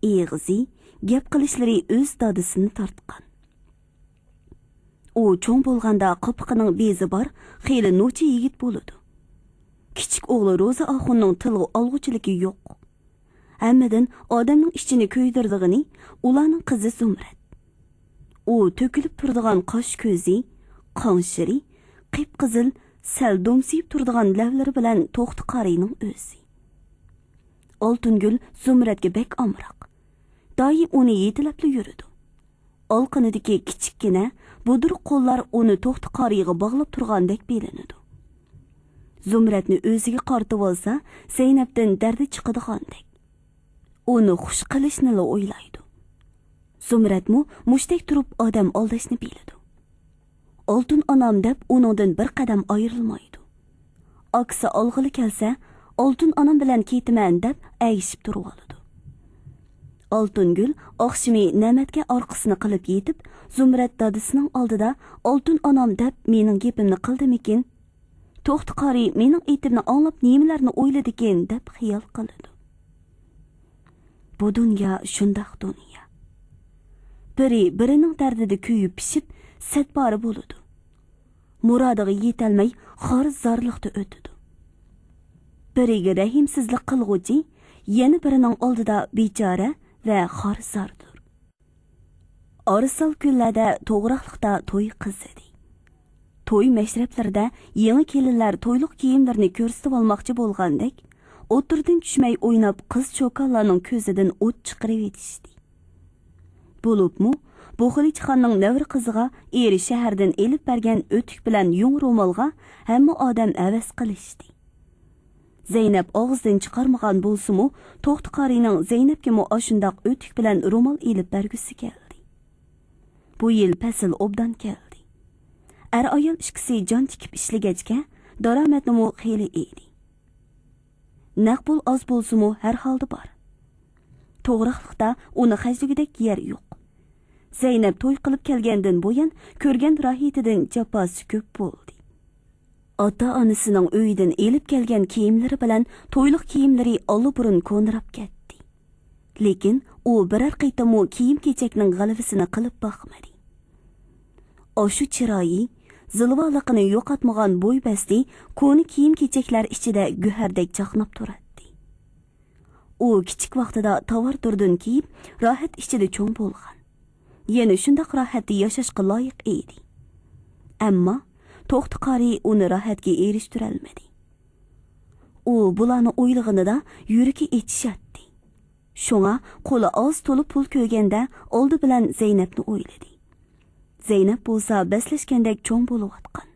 ئېغىزى، گەپ قىلىشلىرى ئۆز دادىسىنى تارتقان. ئۇ چوڭ بولغاندا قاپىقىنىڭ بېزى بار، خېلى نوچى يىگىت بولىدۇ. كىچىك ئوغلى روزى ئاخۇننىڭ تىلغا ئالغۇچىلىكى يوق. ھەممىدىن ئادەمنىڭ ئىچىنى كۆيدۈرىدىغىنى ئۇلارنىڭ قىزى زۇمرەت. ئۇ تۆكۈلۈپ تۇرىدىغان قاش كۆزى، قاڭشىرى، قىپقىزىل، سەل دومسىيىپ تۇرىدىغان لەۋلىرى بىلەن توختى قارىينىڭ ئۆزى. ئالتۇنگۈل زۇمرەتكە بەك ئامراق. دائىم ئۇنى يېتىلەپلا يۈرىدۇ. ئالىقىنىدىكى كىچىككىنە، بۇدرۇق قوللار ئۇنى توختى قارىيغا باغلاپ تۇرغاندەك بىلىنىدۇ. زۇمرەتنى ئۆزىگە قارىتىۋالسا، زەينەپتىن دەردى چىقىدىغاندەك. ئۇنى خۇش قىلىشنىلا ئويلايدۇ. زۇمرەتمۇ مۇشتەك تۇرۇپ ئادەم ئالداشنى بىلىدۇ. ئالتۇن ئانام دەپ ئۇنىڭدىن بىر قەدەم ئايرىلمايدۇ. ئاكىسى ئالغىلى كەلسە، ئالتۇن ئانام بىلەن كېتىمەن دەپ ئەگىشىپ تۇرۇۋالىدۇ. ئالتۇنگۈل ئاخشىمى نەمەتكە ئارقىسىنى قىلىپ يېتىپ، زۇمرەت دادىسىنىڭ ئالدىدا ئالتۇن ئانام دەپ مېنىڭ گېپىمنى قىلدىمىكىن؟ توختى قارى مېنىڭ ئېيتىمنى ئاڭلاپ نېمىلەرنى ئويلىدىكىن دەپ خىيال قىلىدۇ. بۇ دۇنيا شۇنداق دۇنيا. بىرى بىرىنىڭ دەردىدە كۆيۈپ پىشىپ، سەتبارى بولىدۇ. مۇرادىغا يېتەلمەي، خار-زارلىقتا ئۆتىدۇ. بىرىگە رەھىمسىزلىك قىلغۇچى يەنە بىرىنىڭ ئالدىدا بىچارە ۋە خار-زاردۇر. ئارىسال كۈنلەردە توغراقلىقتا توي قىزىدى. توي مەشرەپلىرىدە يېڭى كېلىنلەر تويلۇق كىيىملىرىنى كۆرسىتىۋالماقچى بولغاندەك، ئوتتۇرىدىن چۈشمەي ئويناپ، قىز-چوكانلارنىڭ كۆزىدىن ئوت چىقىرىۋېتىشتى. بولۇپمۇ بۇ خىلىچخاننىڭ نەۋرە قىزىغا ئېرى شەھەردىن ئېلىپ بەرگەن ئۆتۈك بىلەن يۇڭ رومالغا ھەممە ئادەم ھەۋەس قىلىشتى. زەينەپ ئاغزىدىن چىقارمىغان بولسىمۇ، توختى قارىينىڭ زەينەپكىمۇ ئاشۇنداق ئۆتۈك بىلەن رومال ئېلىپ بەرگۈسى كەلدى. بۇ يىل پەسىل ئوبدان كەلدى. ئەر-ئايال ئىككىسى جان تىكىپ ئىشلىگەچكە، دارامەتنىمۇ خېلى ئىدى. نەق پۇل ئاز بولسىمۇ، ھەر ھالدا بار. توغراقلىقتا ئۇنى خەجلىگۈدەك يەر يوق. زەينەپ توي قىلىپ كەلگەندىن بۇيان كۆرگەن راھىتىدىن جاپاسى كۆپ بولدى. ئاتا-ئانىسىنىڭ ئۆيىدىن ئېلىپ كەلگەن كىيىملىرى بىلەن تويلۇق كىيىملىرى ئاللىبۇرۇن كونىراپ كەتتى. لېكىن ئۇ بىرەر قېتىممۇ كىيىم-كېچەكنىڭ غەلۋىسىنى قىلىپ باقمىدى. ئاشۇ چىرايى، زىلۋالىقىنى يوقاتمىغان بوي-بەستى كونا كىيىم-كېچەكلەر ئىچىدە گۆھەردەك چاقناپ تۇراتتى. ئۇ كىچىك ۋاقتىدا تاۋار دۇردۇن كىيىپ، راھەت ئىچىدە چوڭ بولغان. يەنە شۇنداق راھەتتە ياشاشقا لايىق ئىدى. ئەمما توختى قارى ئۇنى راھەتكە ئېرىشتۈرەلمىدى. ئۇ بۇلارنى ئويلىغىنىدا يۈرىكى ئېچىشاتتى. شۇڭا قولى ئاز تولا پۇل كۆرگەندە ئالدى بىلەن زەينەپنى ئويلىدى. زەينەپ بولسا بەسلەشكەندەك چوڭ بولۇۋاتقان.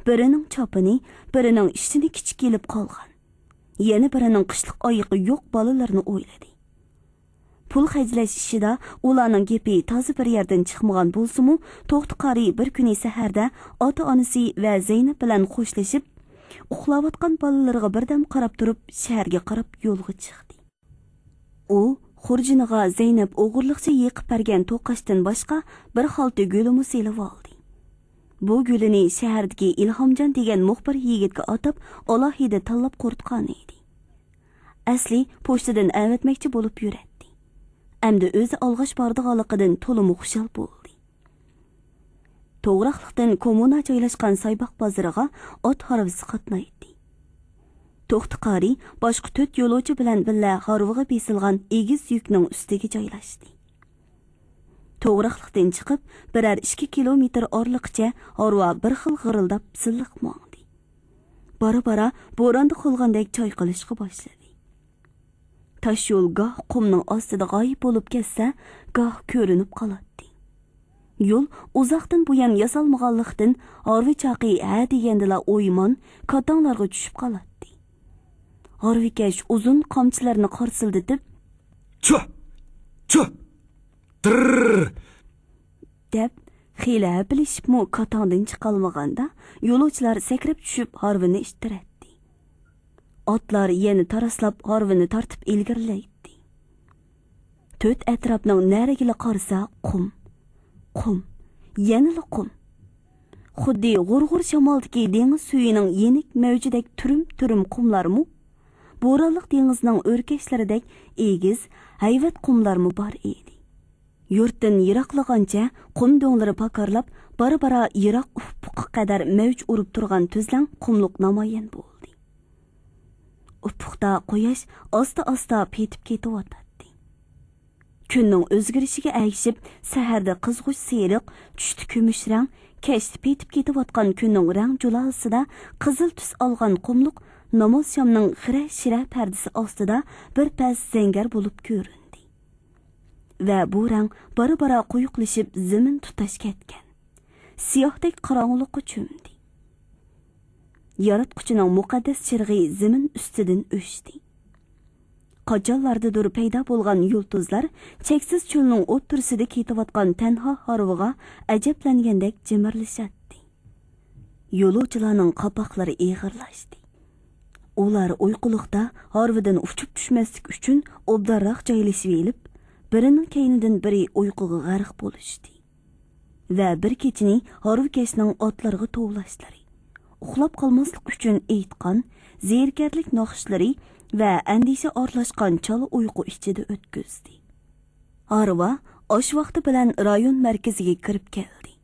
بىرىنىڭ چاپىنى، بىرىنىڭ ئىشتىنى كىچىك كېلىپ قالغان. يەنە بىرىنىڭ قىشلىق ئايىقى يوق بالىلىرىنى ئويلىدى. پۇل خەجلەش ئىشىدا ئۇلارنىڭ گېپى تازا بىر يەردىن چىقمىغان بولسىمۇ، توختى قارى بىر كۈنى سەھەردە ئاتا-ئانىسى ۋە زەينەپ بىلەن خوشلىشىپ، ئۇخلاۋاتقان بالىلىرىغا بىردەم قاراپ تۇرۇپ، شەھەرگە قاراپ يولغا چىقتى. ئۇ خۇرجۇنىغا زەينەپ ئوغرىلىقچە يېقىپ بەرگەن توقاچتىن باشقا بىر خالتا گۈلىمۇ سېلىۋالدى. بۇ گۈلىنى شەھەردىكى ئىلھامجان دېگەن مۇخبىر يىگىتكە ئاتاپ، ئالاھىدە تاللاپ قۇرۇتقان ئىدى. ئەسلى پوچتىدىن ئەۋەتمەكچى بولۇپ يۈرەتتى. ئەمدى ئۆزى ئالغاچ بارىدىغانلىقىدىن تولىمۇ خۇشال بولدى. توغراقلىقتىن كوممۇنا جايلاشقان سايباق بازىرىغا ئات ھارۋىسى قاتنايتتى. توختى قارى باشقا تۆت يولۇچى بىلەن بىللە ھارۋىغا بېسىلغان ئېگىز يۈكنىڭ ئۈستىگە جايلاشتى. توغراقلىقتىن چىقىپ، بىرەر ئىككى كىلومېتىر ئارىلىققىچە ھارۋا بىر خىل غىرىلداپ سىللىق ماڭدى. بارا-بارا بوراندا قالغاندەك چايقىلىشقا باشلىدى. تاش يول گاھ قۇمنىڭ ئاستىدا غايىب بولۇپ كەتسە، گاھ كۆرۈنۈپ قالاتتى. يول ئۇزاقتىن بۇيان ياسالمىغانلىقتىن، ھارۋا چاقى ھە دېگەندىلا ئويمان، كاتاڭلارغا چۈشۈپ قالاتتى. ھارۋىكەش ئۇزۇن قامچىلىرىنى قارسىلدىتىپ، چۇھ! چۇھ! تىررر! دەپ، خېلى ھەپىلىشىپمۇ كاتاڭدىن چىقالمىغاندا، يولۇچىلار سەكرەپ چۈشۈپ ھارۋىنى ئىتتىرەتتى. ئاتلار يەنە تاراسلاپ ھارۋىنى تارتىپ ئىلگىرىلەيتتى. تۆت ئەتراپنىڭ نەرىگىلا قارىسا قۇم، قۇم، يەنىلا قۇم. خۇددى غۇر-غۇر شامالدىكى دېڭىز سۈيىنىڭ يېنىك مەۋجىدەك تۈرۈم-تۈرۈم قۇملارمۇ، بورانلىق دېڭىزنىڭ ئۆركەشلىرىدەك ئېگىز، ھەيۋەت قۇملارمۇ بار ئىدى. يۇرتتىن يىراقلىغانچە قۇم دۆڭلىرى پاكارلاپ، بارا-بارا يىراق ئۇپۇققا قەدەر مەۋج ئۇرۇپ تۇرغان تۈزلەڭ قۇملۇق نامايان بولدى. ئۇپۇقتا قۇياش ئاستا-ئاستا پېتىپ كېتىۋاتاتتى. كۈننىڭ ئۆزگىرىشىگە ئەگىشىپ، سەھەردە قىزغۇچ سېرىق، چۈشتە كۈمۈش رەڭ، كەچتە پېتىپ كېتىۋاتقان كۈننىڭ رەڭ جۇلالىسىدا قىزىل تۈس ئالغان قۇملۇق نامازشامنىڭ خىرە-شىرە پەردىسى ئاستىدا بىر پەس زەڭگەر بولۇپ كۆرۈندى. ۋە بۇ رەڭ بارا-بارا قويۇقلىشىپ زېمىن تۇتاش كەتكەن. سىياھتەك قاراڭغۇلۇققا چۆمدى. ياراتقۇچىنىڭ مۇقەددەس چىرىغى زېمىن ئۈستىدىن ئۆچتى. قاچانلاردىدۇر پەيدا بولغان يۇلتۇزلار چەكسىز چۆلنىڭ ئوتتۇرىسىدا كېتىۋاتقان تەنھا ھارۋىغا ئەجەبلەنگەندەك جىمىرلىشاتتى. يولۇچىلارنىڭ قاپاقلىرى ئېغىرلاشتى. ئۇلار ئۇيقۇلۇقتا ھارۋىدىن ئۇچۇپ چۈشمەسلىك ئۈچۈن ئوبدانراق جايلىشىۋېلىپ، بىرىنىڭ كەينىدىن بىرى ئۇيقۇغا غەرق بولۇشتى. ۋە بىر كېچىنى ھارۋىكەشنىڭ ئاتلارغا توۋلاشلىرى، ئۇخلاپ قالماسلىق ئۈچۈن ئېيتقان، زېرىكەرلىك ناخشىلىرى ۋە ئەندىشە ئارىلاشقان چالا ئۇيقۇ ئىچىدە ئۆتكۈزدى. ھارۋا ئاش ۋاقتى بىلەن رايون مەركىزىگە كىرىپ كەلدى.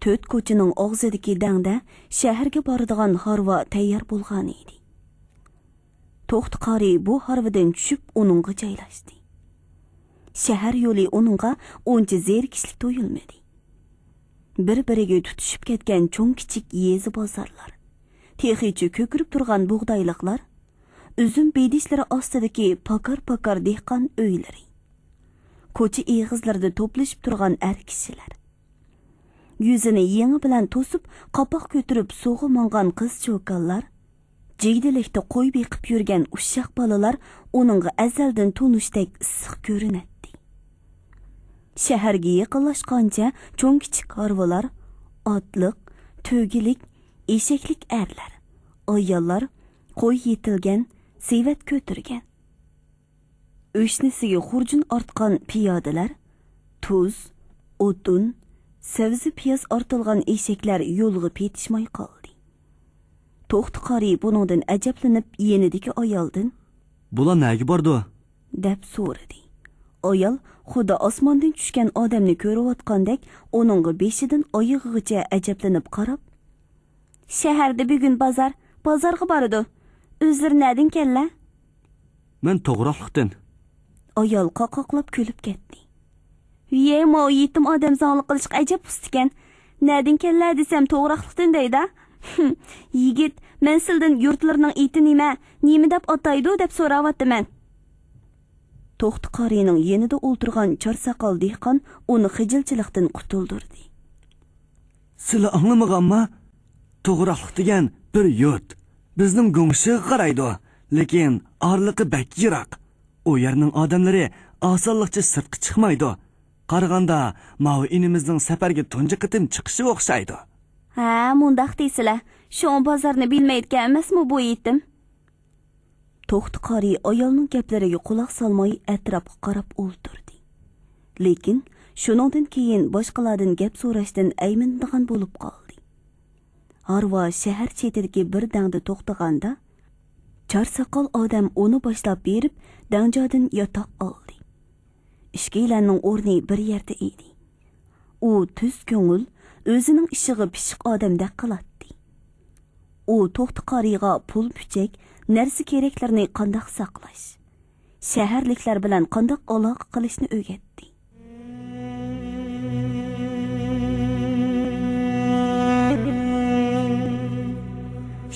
تۆت كوچىنىڭ ئاغزىدىكى دەڭدە شەھەرگە بارىدىغان ھارۋا تەييار بولغانىدى. توختى قارى بۇ ھارۋىدىن چۈشۈپ ئۇنىڭغا جايلاشتى. شەھەر يولى ئۇنىڭغا ئۇنچە زېرىكىشلىك تۇيۇلمىدى. بىر-بىرىگە تۇتىشىپ كەتكەن چوڭ-كىچىك يېزا بازارلار، تېخىچە كۆكىرىپ تۇرغان بۇغدايلىقلار، ئۈزۈم بېدىشلىرى ئاستىدىكى پاكار-پاكار دېھقان ئۆيلىرى، كوچا ئېغىزلىرىدا توپلىشىپ تۇرغان ئەر كىشىلەر، يۈزىنى يېڭى بىلەن توسۇپ، قاپاق كۆتۈرۈپ سۇغا ماڭغان قىز-چوكانلار، جىگدىلىكتە قوي بېقىپ يۈرگەن ئۇششاق بالىلار ئۇنىڭغا ئەزەلدىن تونۇشتەك ئىسسىق كۆرۈنەتتى. شەھەرگە يېقىنلاشقانچە چوڭ-كىچىك ھارۋىلار، ئاتلىق، تۆگىلىك، ئېشەكلىك ئەرلەر، ئاياللار قوي يېتىلگەن، سېۋەت كۆتۈرگەن، ئۆشنىسىگە خۇرجۇن ئارتقان پىيادىلەر، تۇز، ئوتۇن، سەۋزە-پىياز ئارتىلغان ئېشەكلەر يولغا پېتىشماي قالدى. توختى قارى بۇنىڭدىن ئەجەبلىنىپ، يېنىدىكى ئايالدىن، «بۇلار نەگە بارىدۇ؟» دەپ سورىدى. ئايال خۇددى ئاسماندىن چۈشكەن ئادەمنى كۆرۈۋاتقاندەك ئۇنىڭغا بېشىدىن ئايىغىغىچە ئەجەبلىنىپ قاراپ، «شەھەردە بۈگۈن بازار، بازارغا بارىدۇ. ئۆزلىرى نەدىن كەللە؟» «مەن توغراقلىقتىن.» ئايال قاقاقلاپ كۈلۈپ كەتتى. «ۋىيەي، ماۋۇ يېتىم ئادەم زاڭلىق قىلىشقا ئەجەب ئۇستىكەن. نەدىن كەللە دېسەم، توغراقلىقتىن دەيدۇ. يىگىت، مەن سىلىدىن يۇرتلىرىنىڭ ئېتى نېمە، نېمە دەپ ئاتايدۇ دەپ سوراۋاتىمەن.» توختى قارىنىڭ يېنىدا ئولتۇرغان چارساقال دېھقان ئۇنى خىجىلچىلىقتىن قۇتۇلدۇردى. «سىلى ئاڭلىمىغانما؟ توغراقلىق دېگەن بىر يۇرت. بىزنىڭ گۇڭشېغا قارايدۇ، لېكىن ئارىلىقى بەك يىراق. ئۇ يەرنىڭ ئادەملىرى ئاسانلىقچە سىرتقا چىقمايدۇ. قارىغاندا، ماۋۇ ئىنىمىزنىڭ سەپەرگە تۇنجى قېتىم چىقىشى ئوخشايدۇ.» ھە، مۇنداق دەيسىلە. شۇڭا بازارنى بىلمەيدىكەن ئەمەسمۇ بۇ يېتىم؟ توختى قارى ئايالنىڭ گەپلىرىگە قۇلاق سالماي ئەتراپقا قاراپ ئولتۇردى. لېكىن شۇنىڭدىن كېيىن باشقىلاردىن گەپ سوراشتىن ئەيمىنىدىغان بولۇپ قالدى. ھارۋا شەھەر چېتىدىكى بىر دەڭدە توختىغاندا، چارساقال ئادەم ئۇنى باشلاپ بېرىپ دەڭجادىن ياتاق ئالدى. ئىككىيلەننىڭ ئورنى بىر يەردە ئىدى. ئۇ تۈز كۆڭۈل، ئۆزىنىڭ ئىشىغا پىششىق ئادەمدەك قىلاتتى. ئۇ توختى قارىغا پۇل-پۈچەك، نەرسە-كېرەكلەرنى قانداق ساقلاش، شەھەرلىكلەر بىلەن قانداق ئالاقە قىلىشنى ئۆگەتتى.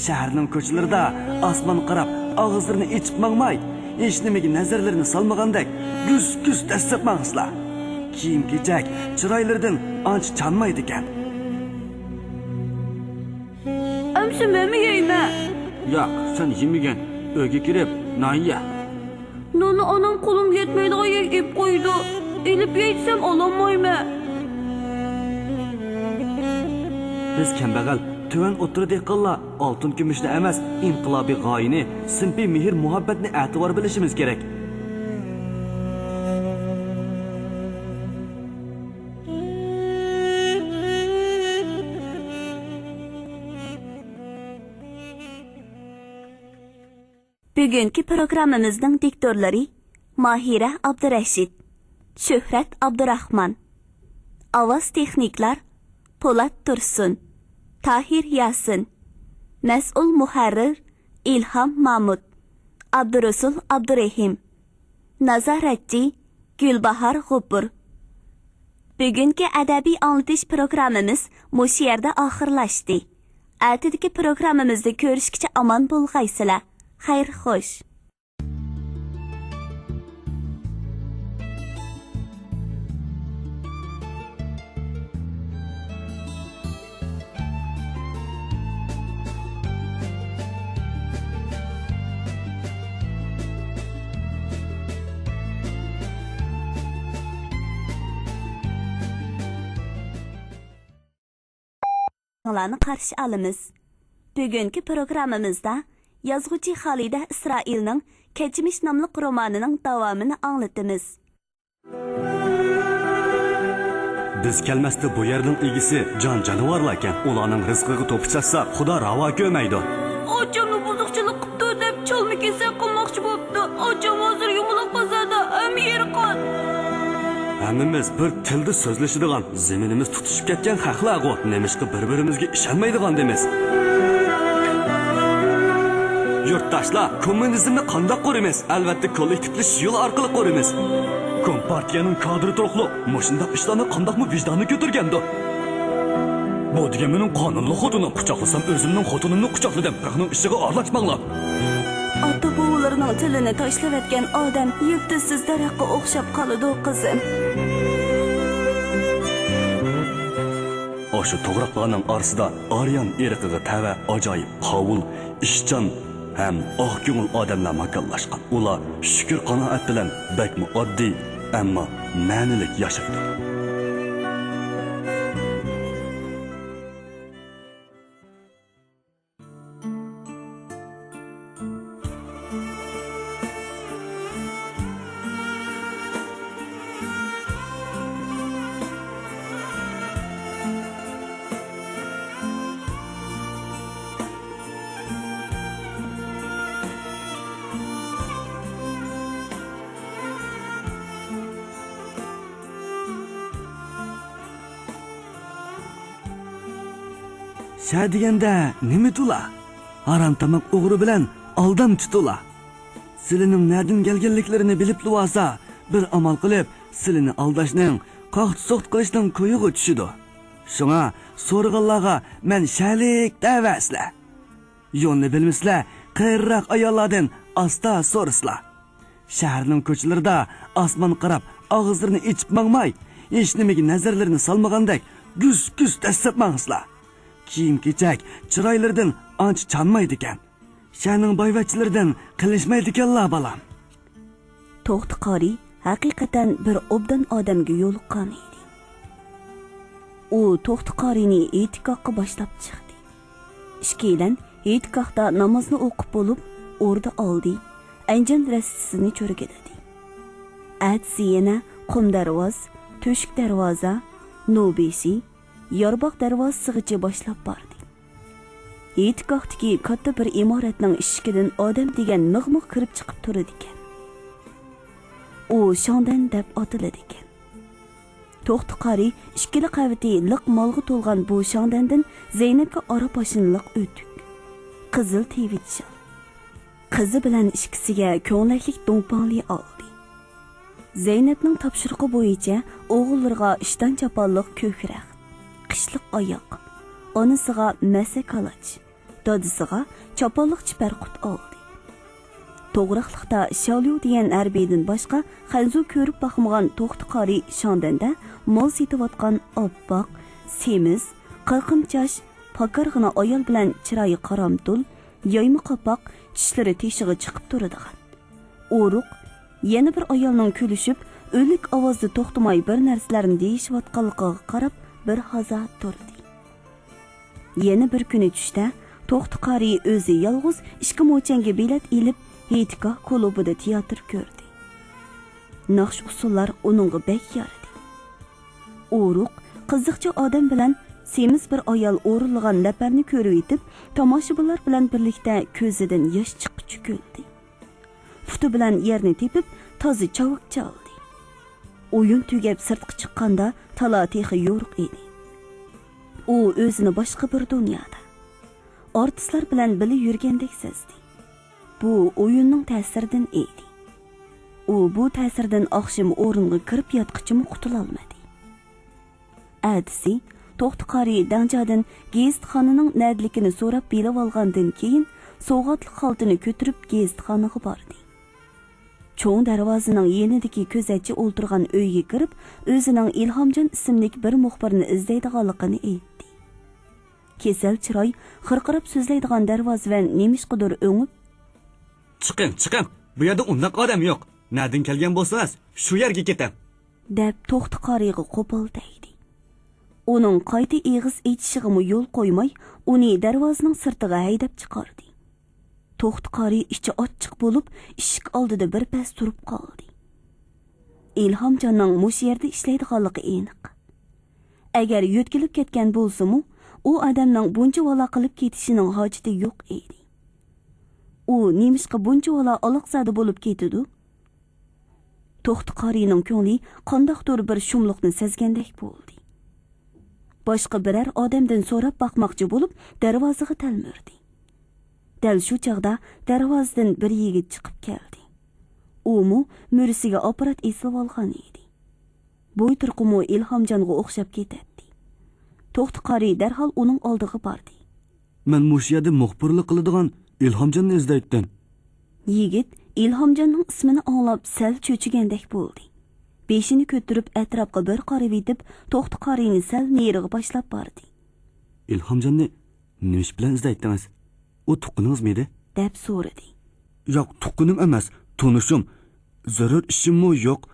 شەھەرنىڭ كوچىلىرىدا ئاسمانغا قاراپ، ئاغزىلىرىنى ئېچىپ ماڭماي، ھېچنېمىگە نەزەرلىرىنى سالمىغاندەك گۈس-گۈس دەسسەپ ماڭىسىلا. كىيىم-كېچەك چىرايلىرىدىن ئانچە چانمايدىكەن. ئەمسە مەنمۇ يەيمەن. ياق، سەن يېمىگىن. ئۆيگە كىرىپ نان يە. ناننى ئانام قولۇمغا يەتمەيدىغان يەرگە ئېلىپ قويىدۇ. ئېلىپ يەي دېسەم ئالالمايمەن. بىز كەمبەغەل، تۆۋەن ئوتتۇرا دېھقانلار ئالتۇن كۈمۈشنى ئەمەس، ئىنقىلابىي غايىنى، سىنپىي مېھىر-مۇھەببەتنى ئەتىۋار بىلىشىمىز كېرەك. بۈگۈنكى پروگراممىمىزنىڭ دىكتورلىرى ماھىرە ئابدۇرەشىت، شۆھرەت ئابدۇراخمان. ئاۋاز تېخنىكلار پولات تۇرسۇن، تاھىر ياسىن. مەسئۇل مۇھەررىر ئىلھام مامۇت، ئابدۇرۇسۇل ئابدۇرېھىم. نازارەتچى گۈلباھار غوپۇر. بۈگۈنكى ئەدەبىي ئاڭلىتىش پروگراممىمىز مۇشۇ يەردە ئاخىرلاشتى. ئەتىدىكى پروگراممىمىزدا كۆرۈشكىچە ئامان بولغايسىلەر. خەير خوش. سىزلەرنى قارشى ئالىمىز. بۈگۈنكى پروگراممىمىزدا يازغۇچى خالىدە ئىسرائىلنىڭ كەچمىش ناملىق رومانىنىڭ داۋامىنى ئاڭلىتىمىز. بىز كەلمەستە بۇ يەرنىڭ ئىگىسى جان جانىۋارلاركەن. ئۇلارنىڭ رىزقىغا توپا چاچساق، خۇدا راۋا كۆرمەيدۇ. ئاچاممۇ بۇزۇقچىلىق قىپتۇ دەپ چالما كېسەك قىلماقچى بوپتۇ. ئاچام ھازىر يۇمىلاق بازاردا، ھەممە يېرى قان. ھەممىمىز بىر تىلدا سۆزلىشىدىغان، زېمىنىمىز تۇتىشىپ كەتكەن خەقلەرغۇ، نېمىشقا بىر-بىرىمىزگە ئىشەنمەيدىغاندىمىز؟ يۇرتداشلار، كوممۇنىزمنى قانداق قۇرىمىز؟ ئەلۋەتتە، كوللېكتىپلىشىش يولى ئارقىلىق قۇرىمىز. كومپارتىيەنىڭ كادىرى تۇرۇقلۇق مۇشۇنداق ئىشلارنى قانداقمۇ ۋىجدانى كۆتۈرگەندۇ؟ بۇ دېگەن مېنىڭ قانۇنلۇق خوتۇنۇم، قۇچاقلىسام ئۆزۈمنىڭ خوتۇنۇمنى قۇچاقلىدىم، بىراقنىڭ ئىشىغا ئارىلاشماڭلار. ئاتا-بوۋىلىرىنىڭ تىلىنى تاشلىۋەتكەن ئادەم يىلتىزسىز دەرەخكە ئوخشاپ قالىدۇ، قىزىم. ئاشۇ توغراقلارنىڭ ئارىسىدا ئاريان ئىرقىغا تەۋە ئاجايىپ قاۋۇل، ئىشچان ھەم ئاق كۆڭۈل ئادەملەر ماكانلاشقان. ئۇلار شۈكۈر-قانائەت بىلەن بەكمۇ ئاددىي، ئەمما مەنىلىك ياشايدۇ. شە دېگەندە نېمە تولا؟ ھارام تاماق ئوغرى بىلەن ئالدامچى تولا. سىلىنىڭ نەدىن كەلگەنلىكلىرىنى بىلىپلا بولسا، بىر ئامال قىلىپ، سىلىنى ئالداشنىڭ، قاقتى-سوقتى قىلىشنىڭ كويىغا چۈشىدۇ. شۇڭا سورىغانلارغا مەن شەلىك دەۋەرسىلەر. يولنى بىلمىسىلەر، قېرىراق ئاياللاردىن ئاستا سورىسىلا. شەھەرنىڭ كوچىلىرىدا ئاسمانغا قاراپ ئاغزىلىرىنى ئېچىپ ماڭماي، ھېچنېمىگە نەزەرلىرىنى سالمىغاندەك گۈس-گۈس دەسسەپ ماڭسىلا. كىيىم-كېچەك، چىرايلىرىدىن ئانچە چانمايدىكەن. شەھەرنىڭ بايۋەچچىلىرىدىن قېلىشمايدىكەنلا، بالام. توختى قارى ھەقىقەتەن بىر ئوبدان ئادەمگە يولۇققان ئىدى. ئۇ توختى قارىنى ھېيتگاھقا باشلاپ چىقتى. ئىككىيلەن ھېيتگاھتا نامازنى ئوقۇپ بولۇپ، ئوردا ئالدى، ئەنجان رەستىسىنى چۆرگىلىدى. ئەتىسى يەنە قۇم دەرۋاز، تۆشۈك دەرۋازا، نۇ بېشى، يارباغ دەرۋازىسىغىچە باشلاپ باردى. ھېيتگاھتىكى كاتتا بىر ئىمارەتنىڭ ئىشىكىدىن ئادەم دېگەن مىغ-مىغ كىرىپ چىقىپ تۇرىدىكەن. ئۇ شاڭدەن دەپ ئاتىلىدىكەن. توختى قارى ئىككىلا قەۋىتى لىق مالغا تولغان بۇ شاڭدەندىن زەينەپكە ئارا پاشنىلىق ئۆتۈك، قىزىل تىۋىت شال، قىزى بىلەن ئىككىسىگە كۆڭلەكلىك دۇڭپاڭلى ئالدى. زەينەپنىڭ تاپشۇرۇقى بويىچە ئوغۇللىرىغا ئىشتان چاپانلىق كۆك رەخت، قىشلىق ئاياق، ئانىسىغا مەسە كالاچ، دادىسىغا چاپانلىق چىپەرقۇت ئالدى. توغراقلىقتا شياۋليۇ دېگەن ھەربىيدىن باشقا خەنزۇ كۆرۈپ باقمىغان توختى قارى شاڭدەندە مال سېتىۋاتقان ئاپئاق، سېمىز، قىرقىنچاش، پاكارغىنا ئايال بىلەن چىرايى قارامتۇل، يايما قاپاق، چىشلىرى تېشىغا چىقىپ تۇرىدىغان. ئورۇق يەنە بىر ئايالنىڭ كۈلۈشۈپ، ئۆلۈك ئاۋازدا توختىماي بىر نەرسىلەرنى دېيىشىۋاتقانلىقىغا قاراپ، بىر ھازا تۇردى. يەنە بىر كۈنى چۈشتە توختى قارى ئۆزى يالغۇز ئىككى موچەنگە بېلەت ئېلىپ، ھېيتگاھ كۇلۇبىدا تىياتىر كۆردى. ناخشا-ئۇسسۇللار ئۇنىڭغا بەك يارىدى. ئورۇق، قىزىقچى ئادەم بىلەن سېمىز بىر ئايال ئورۇنلىغان لەپەرنى كۆرۈۋېتىپ، تاماشىبىنلار بىلەن بىرلىكتە كۆزىدىن ياش چىققۇچە كۈلدى. پۇتى بىلەن يەرنى تېپىپ، تازا چاۋاك چالدى. ئويۇن تۈگەپ سىرتقا چىققاندا، تالا تېخى يورۇق ئىدى. ئۇ ئۆزىنى باشقا بىر دۇنيادا، ئارتىسلار بىلەن بىللە يۈرگەندەك سەزدى. بۇ ئويۇننىڭ تەسىرىدىن ئىدى. ئۇ بۇ تەسىردىن ئاخشىمى ئورنىغا كىرىپ ياتقىچىمۇ قۇتۇلالمىدى. ئەتىسى توختى قارى دەڭجادىن گېزىتخانىنىڭ نەدىلىكىنى سوراپ بىلىۋالغاندىن كېيىن، سوۋغاتلىق خالتىنى كۆتۈرۈپ گېزىتخانىغا باردى. چوڭ دەرۋازىنىڭ يېنىدىكى كۆزەتچى ئولتۇرغان ئۆيگە كىرىپ، ئۆزىنىڭ ئىلھامجان ئىسىملىك بىر مۇخبىرنى ئىزدەيدىغانلىقىنى ئېيتتى. كېسەل چىراي، خىرقىراپ سۆزلەيدىغان دەرۋازىۋەن نېمىشقىدۇر ئۆڭۈپ، «چىقىڭ، چىقىڭ! بۇ يەردە ئۇنداق ئادەم يوق. نەدىن كەلگەن بولسىڭىز، شۇ يەرگە كېتىڭ!» دەپ، توختى قارىيغا قوپال تەگدى. ئۇنىڭ قايتا ئېغىز ئېچىشىغىمۇ يول قويماي، ئۇنى دەرۋازىنىڭ سىرتىغا ھەيدەپ چىقاردى. توختى قارى ئىچى ئاچچىق بولۇپ، ئىشىك ئالدىدا بىر پەس تۇرۇپ قالدى. ئىلھامجاننىڭ مۇشۇ يەردە ئىشلەيدىغانلىقى ئېنىق. ئەگەر يۆتكىلىپ كەتكەن بولسىمۇ، ئۇ ئادەمنىڭ بۇنچىۋالا قىلىپ كېتىشىنىڭ ھاجىتى يوق ئىدى. ئۇ نېمىشقا بۇنچىۋالا ئالاقزادە بولۇپ كېتىدۇ؟ توختى قارىنىڭ كۆڭلى قانداقتۇر بىر شۇملۇقنى سەزگەندەك بولدى. باشقا بىرەر ئادەمدىن سوراپ باقماقچى بولۇپ، دەرۋازىغا تەلمۈردى. دەل شۇ چاغدا دەرۋازىدىن بىر يىگىت چىقىپ كەلدى. ئۇمۇ مۈرىسىگە ئاپپارات ئېسىۋالغان ئىدى. بوي تۇرقىمۇ ئىلھامجانغا ئوخشاپ كېتەتتى. توختى قارى دەرھال ئۇنىڭ ئالدىغا باردى. «مەن مۇشۇ يەردە مۇخبىرلىق قىلىدىغان ئىلھامجاننى ئىزدەيتتىم.» يىگىت ئىلھامجاننىڭ ئىسمىنى ئاڭلاپ سەل چۆچۈگەندەك بولدى. بېشىنى كۆتۈرۈپ ئەتراپقا بىر قارىۋېتىپ، توختى قارىنى سەل نېرىغا باشلاپ باردى. «ئىلھامجاننى نېمە ئىش بىلەن ئىزدەيتتىڭىز؟ ئۇ تۇغقىنىڭىزمىدى؟» دەپ سورىدى. «ياق، تۇغقىنىم ئەمەس، تونۇشۇم. زۆرۈر ئىشىممۇ يوق.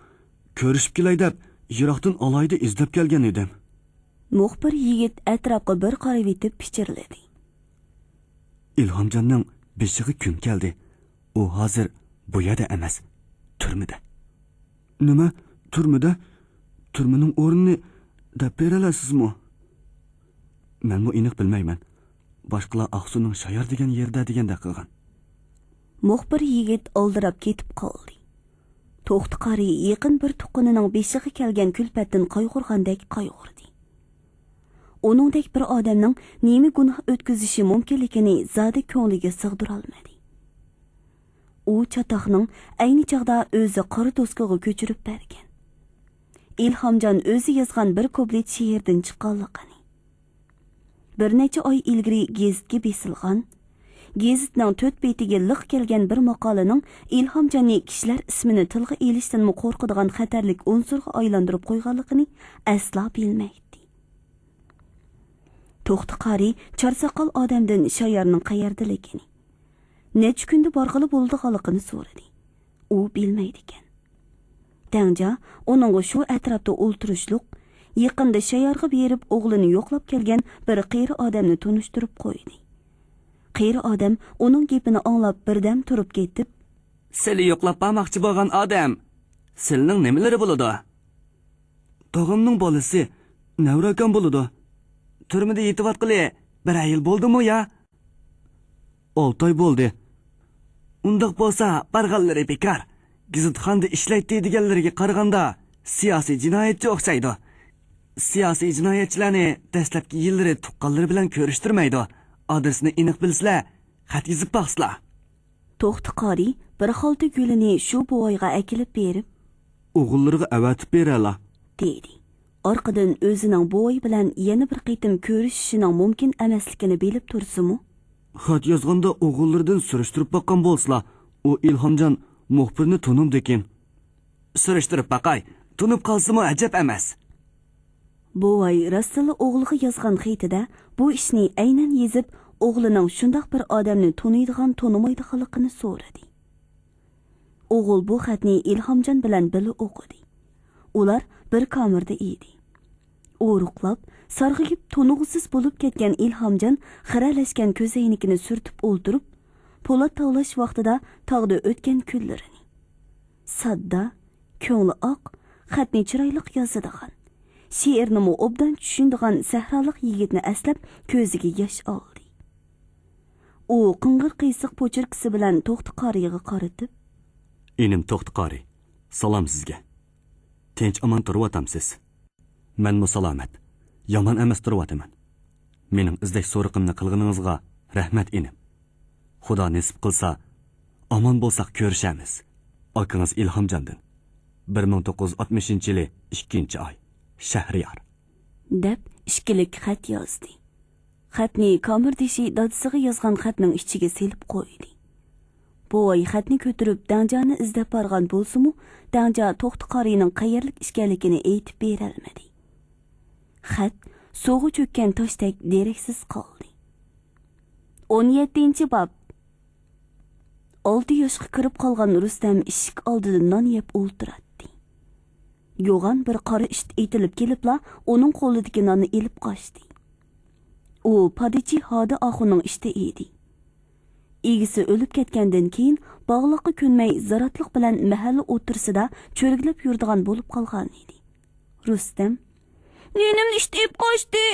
كۆرۈشۈپ كېلەي دەپ، يىراقتىن ئالاھىدە ئىزدەپ كەلگەن ئىدىم.» مۇخبىر يىگىت ئەتراپقا بىر قارىۋېتىپ پىچىرلىدى. «ئىلھامجاننىڭ بېشىغا كۈن كەلدى. ئۇ ھازىر بۇ يەردە ئەمەس، تۈرمىدە.» «نېمە؟ تۈرمىدە؟ تۈرمىنىڭ ئورنىنى دەپ بېرەلەيسىزمۇ؟» «مەنمۇ ئېنىق بىلمەيمەن. باشقىلار ئاقسۇنىڭ شايار دېگەن يېرىدە دېگەندەك قىلغان.» مۇخبىر يىگىت ئالدىراپ كېتىپ قالدى. توختى قارى يېقىن بىر تۇغقىنىنىڭ بېشىغا كەلگەن كۈلپەتتىن قايغۇرغاندەك قايغۇردى. ئۇنىڭدەك بىر ئادەمنىڭ نېمە گۇناھ ئۆتكۈزۈشى مۇمكىنلىكىنى زادى كۆڭلىگە سىغدۇرالمىدى. ئۇ چاتاقنىڭ ئەينى چاغدا ئۆزى قارا دوسكىغا كۆچۈرۈپ بەرگەن، ئىلھامجان ئۆزى يازغان بىر كۇپلېت شېئىردىن چىققانلىقىنى، بىر نەچچە ئاي ئىلگىرى گېزىتكە بېسىلغان، گېزىتنىڭ تۆت بېتىگە لىق كەلگەن بىر ماقالىنىڭ ئىلھامجاننى كىشىلەر ئىسمىنى تىلغا ئېلىشتىنمۇ قورقىدىغان خەتەرلىك ئۇنسۇرغا ئايلاندۇرۇپ قويغانلىقىنى ئەسلا بىلمەيتتى. توختى قارى چارساقال ئادەمدىن شايارنىڭ قەيەردىلىكىنى، نەچچە كۈندە بارغىلى بولىدىغانلىقىنى سورىدى. ئۇ بىلمەيدىكەن. دەڭجا ئۇنىڭغا شۇ ئەتراپتا ئولتۇرۇشلۇق، يېقىندا شايارغا بېرىپ ئوغلىنى يوقلاپ كەلگەن بىر قېرى ئادەمنى تونۇشتۇرۇپ قويدى. قېرى ئادەم ئۇنىڭ گېپىنى ئاڭلاپ بىردەم تۇرۇپ كېتىپ، سىلى يوقلاپ بارماقچى بولغان ئادەم، سىلىنىڭ نېمىلىرى بولىدۇ؟ تاغامنىڭ بالىسى، نەۋرە ئاكام بولىدۇ. تۈرمىدە يېتىۋاتقىلى بىرەر يىل بولدىمۇ يا؟ ئالتە ئاي بولدى. ئۇنداق بولسا بارغانلىرى بىكار. گېزىتخانىدا ئىشلەيتتى دېگەنلىرىگە قارىغاندا سىياسىي جىنايەتچى ئوخشايدۇ. سىياسىي جىنايەتچىلەرنى دەسلەپكى يىللىرى تۇغقانلىرى بىلەن كۆرۈشتۈرمەيدۇ. ئادرېسىنى ئېنىق بىلسىلە، خەت يېزىپ باقسىلا. توختى قارى بىر خالتا گۈلىنى شۇ بوۋايغا ئەكېلىپ بېرىپ، ئوغۇللىرىغا ئەۋەتىپ بېرەلا، دېدى. ئارقىدىن ئۆزىنىڭ بوۋاي بىلەن يەنە بىر قېتىم كۆرۈشۈشىنىڭ مۇمكىن ئەمەسلىكىنى بىلىپ تۇرسىمۇ، خەت يازغاندا ئوغۇللىرىدىن سۈرۈشتۈرۈپ باققان بولسىلا، ئۇ ئىلھامجان مۇخبىرنى تونۇمدىكىن. سۈرۈشتۈرۈپ باقاي، تونۇپ قالسىمۇ ئەجەب ئەمەس. بوۋاي راستتىنلا ئوغلىغا يازغان خېتىدە بۇ ئىشنى ئەينەن يېزىپ، ئوغلىنىڭ شۇنداق بىر ئادەمنى تونۇيدىغان، تونۇمايدىغانلىقىنى سورىدى. ئوغۇل بۇ خەتنى ئىلھامجان بىلەن بىللە ئوقۇدى. ئۇلار بىر كامېردا ئىدى. ئورۇقلاپ، سارغىيىپ، تونۇغۇسىز بولۇپ كەتكەن ئىلھامجان خىرەلەشكەن كۆزەينىكىنى سۈرتۈپ ئولتۇرۇپ، پولات تاۋلاش ۋاقتىدا تاغدا ئۆتكەن كۈنلىرىنى، ساددا، كۆڭلى ئاق، خەتنى چىرايلىق يازىدىغان، شېئىرنىمۇ ئوبدان چۈشىنىدىغان سەھرالىق يىگىتنى ئەسلەپ كۆزىگە ياش ئالدى. ئۇ قىڭغىر قىيسىق پوچېركىسى بىلەن توختى قارىيغا قارىتىپ، ئىنىم توختى قارىي، سالام سىزگە. تىنچ ئامان تۇرۇۋاتامسىز؟ مەنمۇ سالامەت، يامان ئەمەس تۇرۇۋاتىمەن. مېنىڭ ئىزدەش سورىقىمنى قىلغىنىڭىزغا رەھمەت، ئىنىم. خۇدا نېسىپ قىلسا، ئامان بولساق كۆرۈشەرمىز. ئاكىڭىز ئىلھامجاندىن. بىر مىڭ توققۇز يۈز ئاتمىشىنچى يىلى ئىككىنچى ئاي. شەھرىيار. دەپ ئىككىلىك خەت يازدى. خەتنى كامېردىشى دادىسىغا يازغان خەتنىڭ ئىچىگە سېلىپ قويدى. بوۋاي خەتنى كۆتۈرۈپ دەڭجانى ئىزدەپ بارغان بولسىمۇ، دەڭجا توختى قارىنىڭ قەيەرلىك ئىكەنلىكىنى ئېيتىپ بېرەلمىدى. خەت سۇغا چۆككەن تاشتەك دېرەكسىز قالدى. ئون يەتتىنچى باب. ئالتە ياشقا كىرىپ قالغان رۇستەم ئىشىك ئالدىدا نان يەپ ئولتۇراتتى. يوغان بىر قارا ئىت ئېتىلىپ كېلىپلا ئۇنىڭ قولىدىكى ناننى ئېلىپ قاچتى. ئۇ پادىچى ھادى ئاخۇننىڭ ئىتى ئىدى. ئىگىسى ئۆلۈپ كەتكەندىن كېيىن، باغلاققا كۆنمەي، زاراتلىق بىلەن مەھەللە ئوتتۇرىسىدا چۆرگىلەپ يۈرىدىغان بولۇپ قالغانىدى. رۇستەم، «نېنىمنى ئىت ئېلىپ قاچتى!»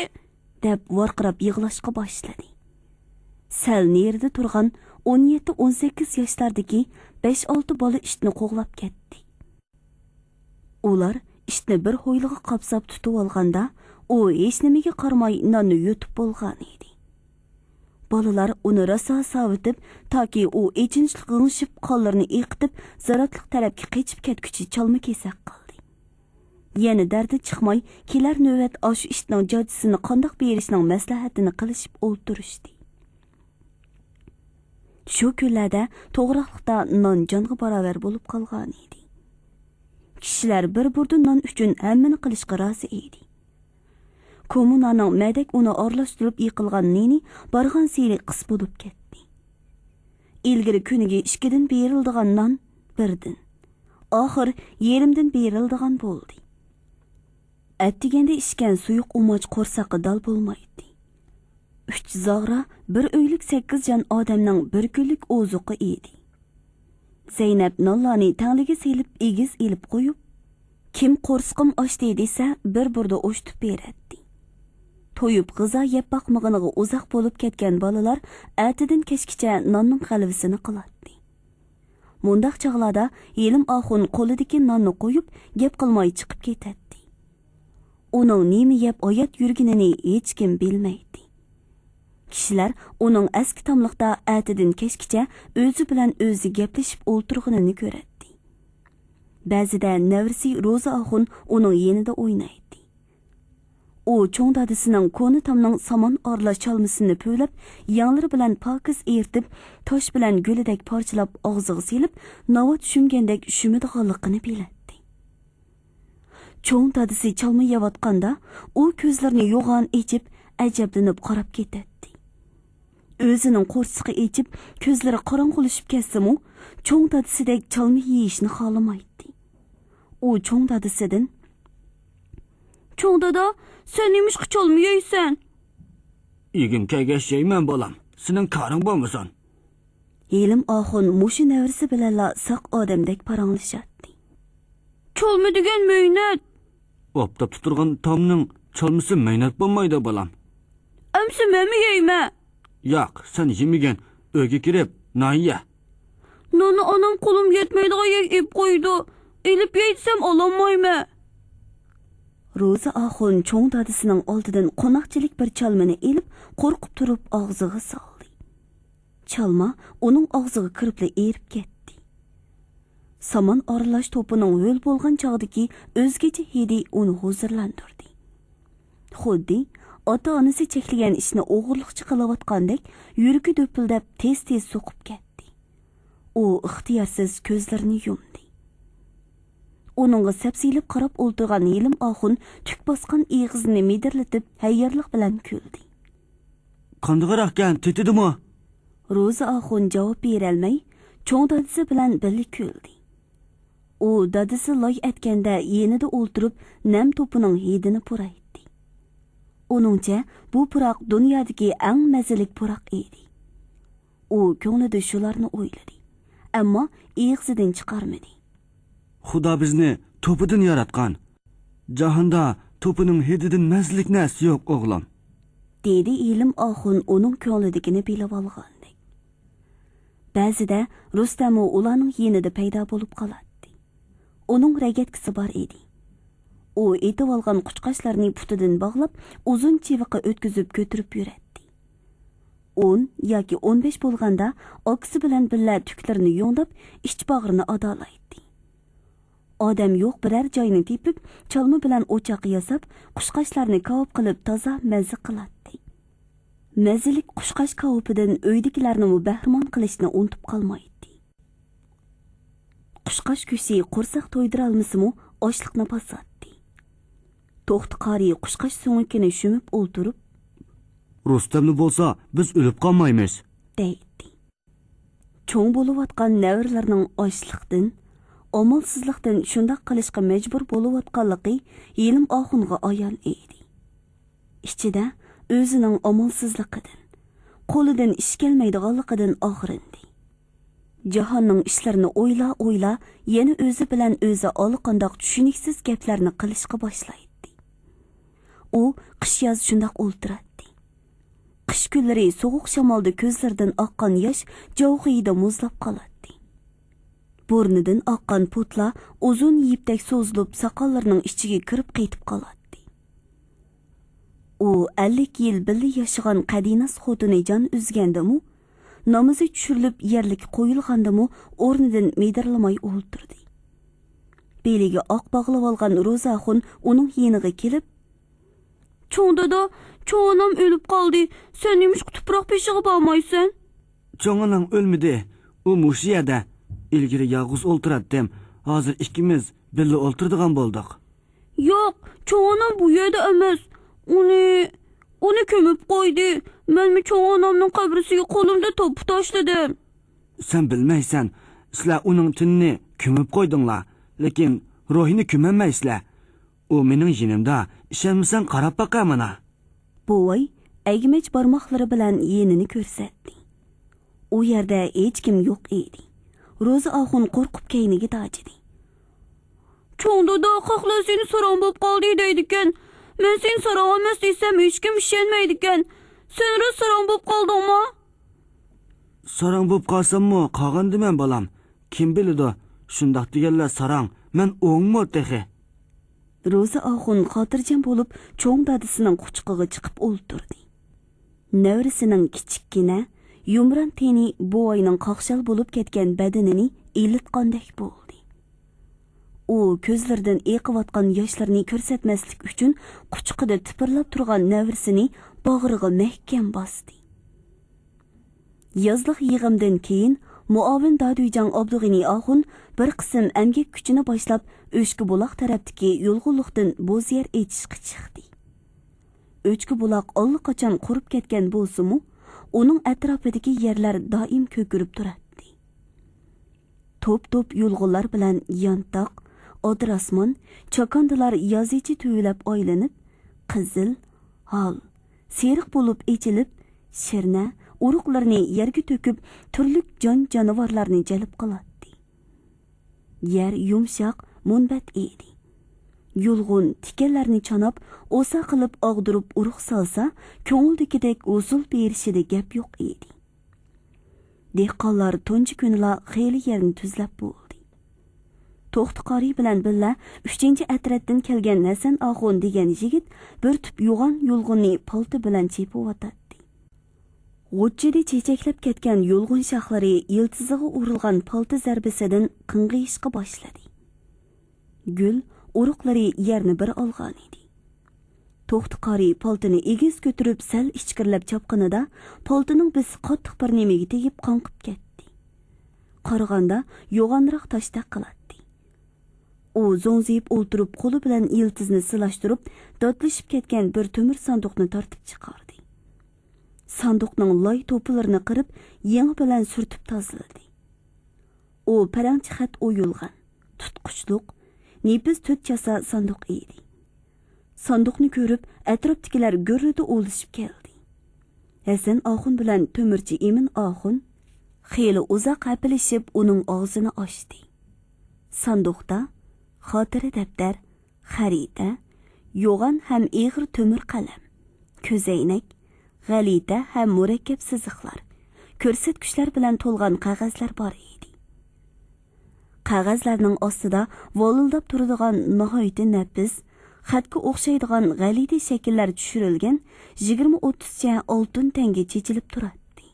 دەپ ۋارقىراپ يىغلاشقا باشلىدى. سەل نېرىدە تۇرغان ئون يەتتە، ئون سەككىز ياشلاردىكى بەش، ئالتە بالا ئىتنى قوغلاپ كەتتى. ئۇلار ئىتنى بىر ھويلىغا قاپساپ تۇتۇۋالغاندا، ئۇ ھېچنېمىگە قارىماي ناننى يۇتۇپ بولغانىدى. بالىلار ئۇنى راسا ساۋىتىپ، تاكى ئۇ ئېچىنىشلىق غىڭشىپ، قانلىرىنى ئېقىتىپ، زاراتلىق تەرەپكە قېچىپ كەتكۈچە چالما-كېسەك قىلدى. يەنە دەردى چىقماي، كېلەر نۆۋەت ئاشۇ ئىتنىڭ جاجىسىنى قانداق بېرىشنىڭ مەسلىھەتىنى قىلىشىپ ئولتۇرۇشتى. شۇ كۈنلەردە توغراقلىقتا نان جانغا باراۋەر بولۇپ قالغانىدى. كىشىلەر بىر بۇردا نان ئۈچۈن ھەممىنى قىلىشقا رازى ئىدى. كوممۇنانىڭ مەدەك ئۇنى ئارىلاشتۇرۇپ يېقىلغان نېنى بارغانسېرى قىس بولۇپ كەتتى. ئىلگىرى كۈنىگە ئىككىدىن بېرىلىدىغان نان بىردىن، ئاخىر يېرىمدىن بېرىلىدىغان بولدى. ئەتىگەندە ئىچكەن سۇيۇق ئۇماچ قورساققا دال بولمايتتى. ئۈچ زاغرا بىر ئۆيلۈك سەككىز جان ئادەمنىڭ بىر كۈنلۈك ئوزۇقى ئىدى. زەينەپ نانلارنى تەڭلىگە سېلىپ ئېگىز ئېلىپ قويۇپ، كىم قورسىقىم ئاچتى دېسە، بىر بۇردا ئوشتۇپ بېرەتتى. تويۇپ غىزا يەپ باقمىغىنىغا ئۇزاق بولۇپ كەتكەن بالىلار ئەتىدىن كەچكىچە ناننىڭ غەلۋىسىنى قىلاتتى. مۇنداق چاغلاردا ھېلىم ئاخۇن قولىدىكى ناننى قويۇپ، گەپ قىلماي چىقىپ كېتەتتى. ئۇنىڭ نېمە يەپ ھايات يۈرگىنىنى ھېچكىم بىلمەيتتى. كىشىلەر ئۇنىڭ ئەسكى تاملىقتا ئەتىدىن كەچكىچە ئۆزى بىلەن ئۆزى گەپلىشىپ ئولتۇرغىنىنى كۆرەتتى. بەزىدە نەۋرىسى روزا ئاخۇن ئۇنىڭ يېنىدا ئوينايتتى. ئۇ چوڭ دادىسىنىڭ كونا تامنىڭ سامان ئارىلاش چالمىسىنى پۈۋلەپ، يەڭلىرى بىلەن پاكىز ئېرىتىپ، تاش بىلەن گۈلىدەك پارچىلاپ ئاغزىغا سېلىپ، ناۋات شۈمگەندەك شۈمىدىغانلىقىنى بىلەتتى. چوڭ دادىسى چالما يەۋاتقاندا، ئۇ كۆزلىرىنى يوغان ئېچىپ، ئەجەبلىنىپ قاراپ كېتەتتى. ئۆزىنىڭ قورسىقى ئېچىپ، كۆزلىرى قاراڭغۇلىشىپ كەتسىمۇ، چوڭ دادىسىدەك چالما يېيىشنى خالىمايتتى. ئۇ چوڭ دادىسىدىن، «چوڭ دادا، سەن نېمىشقا چالما يەيسەن؟» «يېگۈم كەلگەچ يەيمەن، بالام، سېنىڭ كارىڭ بولمىسۇن.» ھېلىم ئاخۇن مۇشۇ نەۋرىسى بىلەنلا ساق ئادەمدەك پاراڭلىشاتتى. «چالما دېگەن مەينەت.» «ئاپتاپتا تۇرغان تامنىڭ چالمىسى مەينەت بولمايدۇ، بالام.» «ئەمسە مەنمۇ يەيمەن.» «ياق، سەن يېمىگىن، ئۆيگە كىرىپ نان يە.» «ناننى ئانام قولۇم يەتمەيدىغان يەرگە ئېلىپ قويىدۇ. ئېلىپ يەي دېسەم ئالالمايمەن.» روزى ئاخۇن چوڭ دادىسىنىڭ ئالدىدىن قوناقچىلىك بىر چالمىنى ئېلىپ، قورقۇپ تۇرۇپ ئاغزىغا سالدى. چالما ئۇنىڭ ئاغزىغا كىرىپلا ئېرىپ كەتتى. سامان ئارىلاش توپىنىڭ ھۆل بولغان چاغدىكى ئۆزگىچە ھىدى ئۇنى ھۇزۇرلاندۇردى. خۇددى ئاتا-ئانىسى چەكلىگەن ئىشنى ئوغرىلىقچە قىلىۋاتقاندەك يۈرىكى دۈپۈلدەپ تېز-تېز سوقۇپ كەتتى. ئۇ ئىختىيارسىز كۆزلىرىنى يۇمدى. ئۇنىڭغا سەپسېلىپ قاراپ ئولتۇرغان ھېلىم ئاخۇن تۈك باسقان ئېغىزىنى مىدىرلىتىپ ھەييارلىق بىلەن كۈلدى. «قاندىقراقكەن، تېتىدىمۇ؟» روزى ئاخۇن جاۋاب بېرەلمەي، چوڭ دادىسى بىلەن بىللە كۈلدى. ئۇ دادىسى لاي ئەتكەندە يېنىدا ئولتۇرۇپ، نەم توپىنىڭ ھىدىنى پۇرايتتى. ئۇنىڭچە، بۇ پۇراق دۇنيادىكى ئەڭ مەززىلىك پۇراق ئىدى. ئۇ كۆڭلىدە شۇلارنى ئويلىدى، ئەمما ئېغىزىدىن چىقارمىدى. «خۇدا بىزنى توپىدىن ياراتقان. جاھاندا توپىنىڭ ھىدىدىن مەززىلىك نەرسە يوق، ئوغلۇم.» دېدى ھېلىم ئاخۇن ئۇنىڭ كۆڭلىدىكىنى بىلىۋالغاندەك. بەزىدە رۇستەممۇ ئۇلارنىڭ يېنىدا پەيدا بولۇپ قالاتتى. ئۇنىڭ رەگەتكىسى بار ئىدى. ئۇ ئېتىۋالغان قۇچقاچلارنى پۇتىدىن باغلاپ، ئۇزۇن چىۋىققا ئۆتكۈزۈپ كۆتۈرۈپ يۈرەتتى. ئون ياكى ئون بەش بولغاندا، ئاكىسى بىلەن بىللە تۈكلىرىنى يۇڭداپ، ئىچ باغرىنى ئادالايتتى. ئادەم يوق بىرەر جاينى تېپىپ، چالما بىلەن ئوچاق ياساپ، قۇشقاچلارنى كاۋاپ قىلىپ تازا مەززە قىلاتتى. مەززىلىك قۇشقاچ كاۋىپىدىن ئۆيدىكىلەرنىمۇ بەھرىمەن قىلىشنى ئۇنتۇپ قالمايتتى. قۇشقاچ گۆشى قورساق تويدۇرالمىسىمۇ، ئاچلىقنى باساتتى. توختى قارى قۇشقاچ سۆڭىكىنى شۈمۈپ ئولتۇرۇپ، «رۇستەملا بولسا، بىز ئۆلۈپ قالمايمىز» دەيتتى. چوڭ بولۇۋاتقان نەۋرىلىرىنىڭ ئاچلىقتىن، ئامالسىزلىقتىن شۇنداق قىلىشقا مەجبۇر بولۇۋاتقانلىقى ھېلىم ئاخۇنغا ئايان ئىدى. ئىچىدە ئۆزىنىڭ ئامالسىزلىقىدىن، قولىدىن ئىش كەلمەيدىغانلىقىدىن ئاغرىندى. جاھاننىڭ ئىشلىرىنى ئويلا-ئويلا، يەنە ئۆزى بىلەن ئۆزى ئاللىقانداق چۈشىنىكسىز گەپلەرنى قىلىشقا باشلايتتى. ئۇ قىش-ياز شۇنداق ئولتۇراتتى. قىش كۈنلىرى سوغۇق شامالدا كۆزلىرىدىن ئاققان ياش جاۋ خېيىدا مۇزلاپ قالاتتى. بۇرنىدىن ئاققان پۇتلار ئۇزۇن يىپتەك سوزۇلۇپ، ساقاللىرىنىڭ ئىچىگە كىرىپ قېتىپ قالاتتى. ئۇ ئەللىك يىل بىللە ياشىغان قەدىناس خوتۇنى جان ئۈزگەندىمۇ، نامىزى چۈشۈرۈلۈپ يەرلىككە قويۇلغاندىمۇ ئورنىدىن مىدىرلىماي ئولتۇردى. بېلىگە ئاق باغلىۋالغان روزاخۇن ئۇنىڭ يېنىغا كېلىپ، «چوڭ دادا، چوڭ ئانام ئۆلۈپ قالدى. سەن نېمىشقا تۇپراق بېشىغا بارمايسەن؟» «چوڭ ئاناڭ ئۆلمىدى. ئۇ مۇشۇ يەردە. ئىلگىرى يالغۇز ئولتۇراتتىم. ھازىر ئىككىمىز بىللە ئولتۇرىدىغان بولدۇق.» «ياق، چوڭ ئانام بۇ يەردە ئەمەس. ئۇنى، ئۇنى كۆمۈپ قويدى. مەنمۇ چوڭ ئانامنىڭ قەبرىسىگە قولۇمدا توپا تاشلىدىم.» «سەن بىلمەيسەن. سىلەر ئۇنىڭ تېنىنى كۆمۈپ قويدۇڭلار، لېكىن روھىنى كۆمەلمەيسىلەر. ئۇ مېنىڭ يېنىمدا، ئىشەنمىسەڭ قاراپ باقە مانا.» بوۋاي ئەگمەچ بارماقلىرى بىلەن يېنىنى كۆرسەتتى. ئۇ يەردە ھېچكىم يوق ئىدى. روزى ئاخۇن قورقۇپ كەينىگە داجىدى. «چوڭ دادا، خەقلەر سېنى ساراڭ بوپ قالدى دەيدىكەن. مەن سېنى ساراڭ ئەمەس دېسەم، ھېچكىم ئىشەنمەيدىكەن. سەن راست ساراڭ بوپ قالدىڭما؟» «ساراڭ بوپ قالساممۇ قالغاندىمەن بالام. كىم بىلىدۇ، شۇنداق دېگەنلەر ساراڭ، مەن ئوڭمۇ تېخى.» روزى ئاخۇن خاتىرجەم بولۇپ، چوڭ دادىسىنىڭ قۇچىقىغا چىقىپ ئولتۇردى. نەۋرىسىنىڭ كىچىككىنە، يۇمران تېنى بوۋاينىڭ قاقشال بولۇپ كەتكەن بەدىنىنى ئىلىتقاندەك بولدى. ئۇ كۆزلىرىدىن ئېقىۋاتقان ياشلىرىنى كۆرسەتمەسلىك ئۈچۈن، قۇچىقىدا تىپىرلاپ تۇرغان نەۋرىسىنى باغرىغا مەھكەم باستى. يازلىق يىغىمدىن كېيىن، مۇئاۋىن دادۈيجاڭ ئابدۇغېنى ئاخۇن بىر قىسىم ئەمگەك كۈچىنى باشلاپ، ئۆچكە بۇلاق تەرەپتىكى يۇلغۇنلۇقتىن بوز يەر ئېچىشقا چىقتى. ئۆچكە بۇلاق ئاللىقاچان قۇرۇپ كەتكەن بولسىمۇ، ئۇنىڭ ئەتراپىدىكى يەرلەر دائىم كۆكىرىپ تۇراتتى. توپ-توپ يۇلغۇنلار بىلەن يانتاق، ئادىراسمان، چاكاندىلار يازىچە تۈۋىلەپ ئايلىنىپ، قىزىل، ھال، سېرىق بولۇپ ئېچىلىپ، شىرنە، ئۇرۇقلىرىنى يەرگە تۆكۈپ، تۈرلۈك جان-جانىۋارلارنى جەلپ قىلاتتى. يەر يۇمشاق، مۇنبەت ئىدى. يۇلغۇن تىكەنلەرنى چاناپ، ئوسا قىلىپ ئاغدۇرۇپ ئۇرۇق سالسا، كۆڭۈلدىكىدەك ھوسۇل بېرىشىدە گەپ يوق ئىدى. دېھقانلار تۇنجى كۈنىلا خېلى يەرنى تۈزلەپ بولدى. توختى قارى بىلەن بىللە ئۈچىنچى ئەترەتتىن كەلگەن ھەسەن ئاخۇن دېگەن يىگىت بىر تۈپ يوغان يۇلغۇننى پالتا بىلەن چېپىۋاتاتتى. غۇچچىدە چېچەكلەپ كەتكەن يۇلغۇن شاخلىرى يىلتىزىغا ئۇرۇلغان پالتا زەربىسىدىن قىڭغىيىشقا باشلىدى. گۈل ئۇرۇقلىرى يەرنى بىر ئالغانىدى. توختى قارى پالتىنى ئېگىز كۆتۈرۈپ سەل ئىچكىرىلەپ چاپقىنىدا، پالتىنىڭ بېسى قاتتىق بىر نېمىگە تېگىپ قاڭقىپ كەتتى. قارىغاندا يوغانراق تاشتەك قىلاتتى. ئۇ زوڭزىيىپ ئولتۇرۇپ، قولى بىلەن يىلتىزنى سىلاشتۇرۇپ، داتلىشىپ كەتكەن بىر تۆمۈر ساندۇقنى تارتىپ چىقاردى. ساندۇقنىڭ لاي توپىلىرىنى قىرىپ، يېڭى بىلەن سۈرتۈپ تازىلىدى. ئۇ پەرەڭچە خەت ئويۇلغان، تۇتقۇچلۇق، نېپىز تۆت چاسا ساندۇق ئىدى. ساندۇقنى كۆرۈپ، ئەتراپتىكىلەر گۈررىدە ئۇلىشىپ كەلدى. ھەسەن ئاخۇن بىلەن تۆمۈرچى ئىمىن ئاخۇن خېلى ئۇزاق ھەپىلىشىپ، ئۇنىڭ ئاغزىنى ئاچتى. ساندۇقتا خاتىرە دەپتەر، خەرىتە، يوغان ھەم ئېغىر تۆمۈر قەلەم، كۆزەينەك، غەلىتە ھەم مۇرەككەپ سىزىقلار، كۆرسەتكۈچلەر بىلەن تولغان قەغەزلەر بار ئىدى. قەغەزلەرنىڭ ئاستىدا ۋالىلداپ تۇرىدىغان ناھايىتى نەپىس، خەتكە ئوخشايدىغان غەلىتە شەكىللەر چۈشۈرۈلگەن يىگىرمە ئوتتۇزچە ئالتۇن تەڭگە چېچىلىپ تۇراتتى.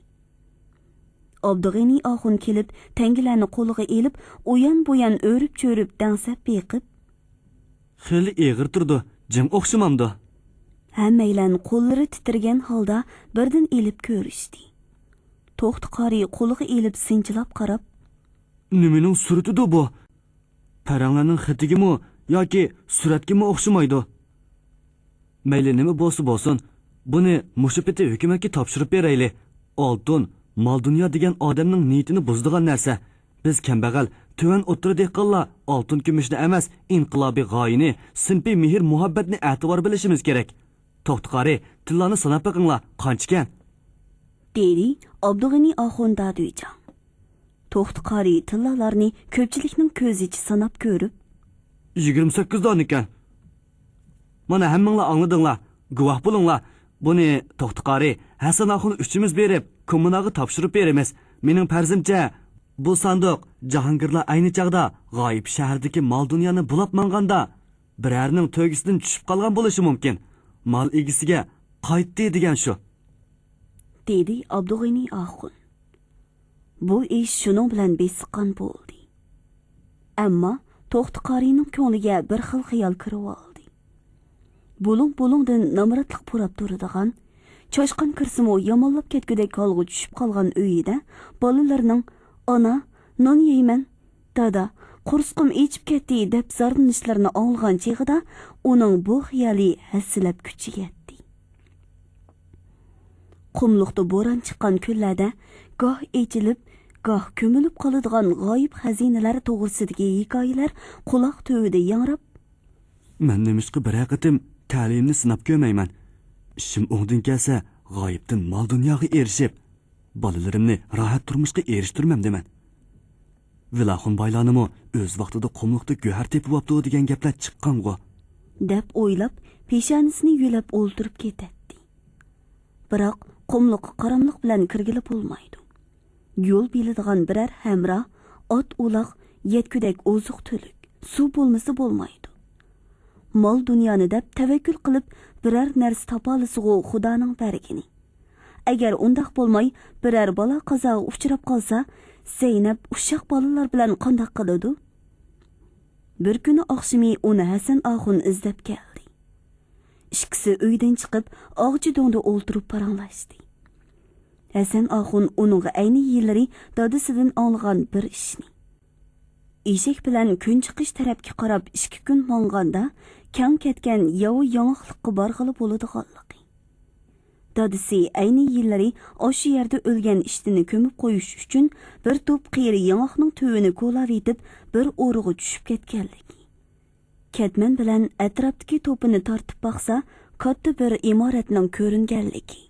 ئابدۇغېنى ئاخۇن كېلىپ، تەڭگىلەرنى قولىغا ئېلىپ، ئۇيان-بۇيان ئۆرۈپ-چۆرۈپ دەڭسەپ بېقىپ، خېلى ئېغىر تۇرىدۇ، جىڭ ئوخشىمامدۇ؟ ھەممەيلەن قوللىرى تىترىگەن ھالدا بىردىن ئېلىپ كۆرۈشتى. توختى قارى قولىغا ئېلىپ سىنچىلاپ قاراپ، نېمىنىڭ سۈرىتىدۇ بۇ؟ پەرەڭلەرنىڭ خېتىگىمۇ ياكى سۈرەتكىمۇ ئوخشىمايدۇ. مەيلى نېمە بولسا بولسۇن، بۇنى مۇشۇ پېتى ھۆكۈمەتكە تاپشۇرۇپ بېرەيلى. ئالتۇن، مال-دۇنيا دېگەن ئادەمنىڭ نىيىتىنى بۇزىدىغان نەرسە. بىز كەمبەغەل، تۆۋەن ئوتتۇرا دېھقانلار ئالتۇن-كۈمۈشنى ئەمەس، ئىنقىلابىي غايىنى، سىنپىي مېھىر-مۇھەببەتنى ئەتىۋار بىلىشىمىز كېرەك. توختى قارى، تىللانى ساناپ بېقىڭلار، قانچىكەن؟ دېدى ئابدۇغېنى ئاخۇن دادۈيجاڭ. توختى قارى تىللالارنى كۆپچىلىكنىڭ كۆزىچە ساناپ كۆرۈپ، يىگىرمە سەككىز دانىكەن. مانا ھەممىڭلار ئاڭلىدىڭلار، گۇۋاھ بولۇڭلار. بۇنى توختى قارى، ھەسەن ئاخۇن ئۈچىمىز بېرىپ، كوممۇناغا تاپشۇرۇپ بېرىمىز. مېنىڭ پەرىزىمچە، بۇ ساندۇق جاھانگىرلار ئەينى چاغدا غايىب شەھەردىكى مال-دۇنيانى بۇلاپ ماڭغاندا، بىرەرىنىڭ تۆگىسىدىن چۈشۈپ قالغان بولۇشى مۇمكىن. مال ئىگىسىگە قايتتى دېگەن شۇ. دېدى ئابدۇغېنى ئاخۇن. بۇ ئىش شۇنىڭ بىلەن بېسىققان بولدى. ئەمما توختى قارىينىڭ كۆڭلىگە بىر خىل خىيال كىرىۋالدى. بۇلۇڭ-بۇلۇڭدىن نامراتلىق پۇراپ تۇرىدىغان، چاشقان كىرسىمۇ يامانلاپ كەتكۈدەك ھالغا چۈشۈپ قالغان ئۆيىدە بالىلىرىنىڭ، ئانا، نان يەيمەن، دادا، قورسىقىم ئېچىپ كەتتى دەپ زارلىنىشلىرىنى ئاڭلىغان چېغىدا ئۇنىڭ بۇ خىيالى ھەسسىلەپ كۈچىگە يەتتى. قۇملۇقتا بوران چىققان كۈنلەردە گاھ ئېچىلىپ، گاھ كۆمۈلۈپ قالىدىغان غايىب خەزىنىلەر توغرىسىدىكى ھېكايىلەر قۇلاق تۈۋىدە ياڭراپ، مەن نېمىشقا بىرەر قېتىم تەلىيىمنى سىناپ كۆرمەيمەن؟ ئىشىم ئوڭدىن كەلسە، غايىبتىن مال-دۇنياغا ئېرىشىپ، بالىلىرىمنى راھەت تۇرمۇشقا ئېرىشتۈرمەمدىمەن. ۋىلاخۇن بايلارنىمۇ ئۆز ۋاقتىدا قۇملۇقتا گۆھەر تېپىۋاپتۇ دېگەن گەپلەر چىققانغۇ؟ دەپ ئويلاپ، پېشانىسىنى يۆلەپ ئولتۇرۇپ كېتەتتى. بىراق، قۇملۇققا قاراملىق بىلەن كىرگىلى بولمايدۇ. يول بىلىدىغان بىرەر ھەمراھ، ئات-ئۇلاق، يەتكۈدەك ئوزۇق-تۈلۈك، سۇ بولمىسا بولمايدۇ. مال-دۇنيانى دەپ تەۋەككۈل قىلىپ، بىرەر نەرسە تاپالىسىغۇ خۇدانىڭ بەرگىنى. ئەگەر ئۇنداق بولماي، بىرەر بالا-قازاغا ئۇچراپ قالسا، زەينەپ ئۇششاق بالىلار بىلەن قانداق قىلىدۇ؟ بىر كۈنى ئاخشىمى ئۇنى ھەسەن ئاخۇن ئىزدەپ كەلدى. ئىككىسى ئۆيدىن چىقىپ، ئاغجى دۆڭدە ئولتۇرۇپ پاراڭلاشتى. ھەسەن ئاخۇن ئۇنىڭغا ئەينى يىللىرى دادىسىدىن ئاڭلىغان بىر ئىشنى، ئېشەك بىلەن كۈن چىقىش تەرەپكە قاراپ ئىككى كۈن ماڭغاندا، كەڭ كەتكەن ياۋا ياڭاقلىققا بارغىلى بولىدىغانلىقى، دادىسى ئەينى يىللىرى ئاشۇ يەردە ئۆلگەن ئىتىنى كۆمۈپ قويۇش ئۈچۈن بىر توپ قېرى ياڭاقنىڭ تۈۋىنى كولاۋېتىپ، بىر ئورىغا چۈشۈپ كەتكەنلىكى. كەتمەن بىلەن ئەتراپتىكى توپىنى تارتىپ باقسا، كاتتا بىر ئىمارەتنىڭ كۆرۈنگەنلىكى.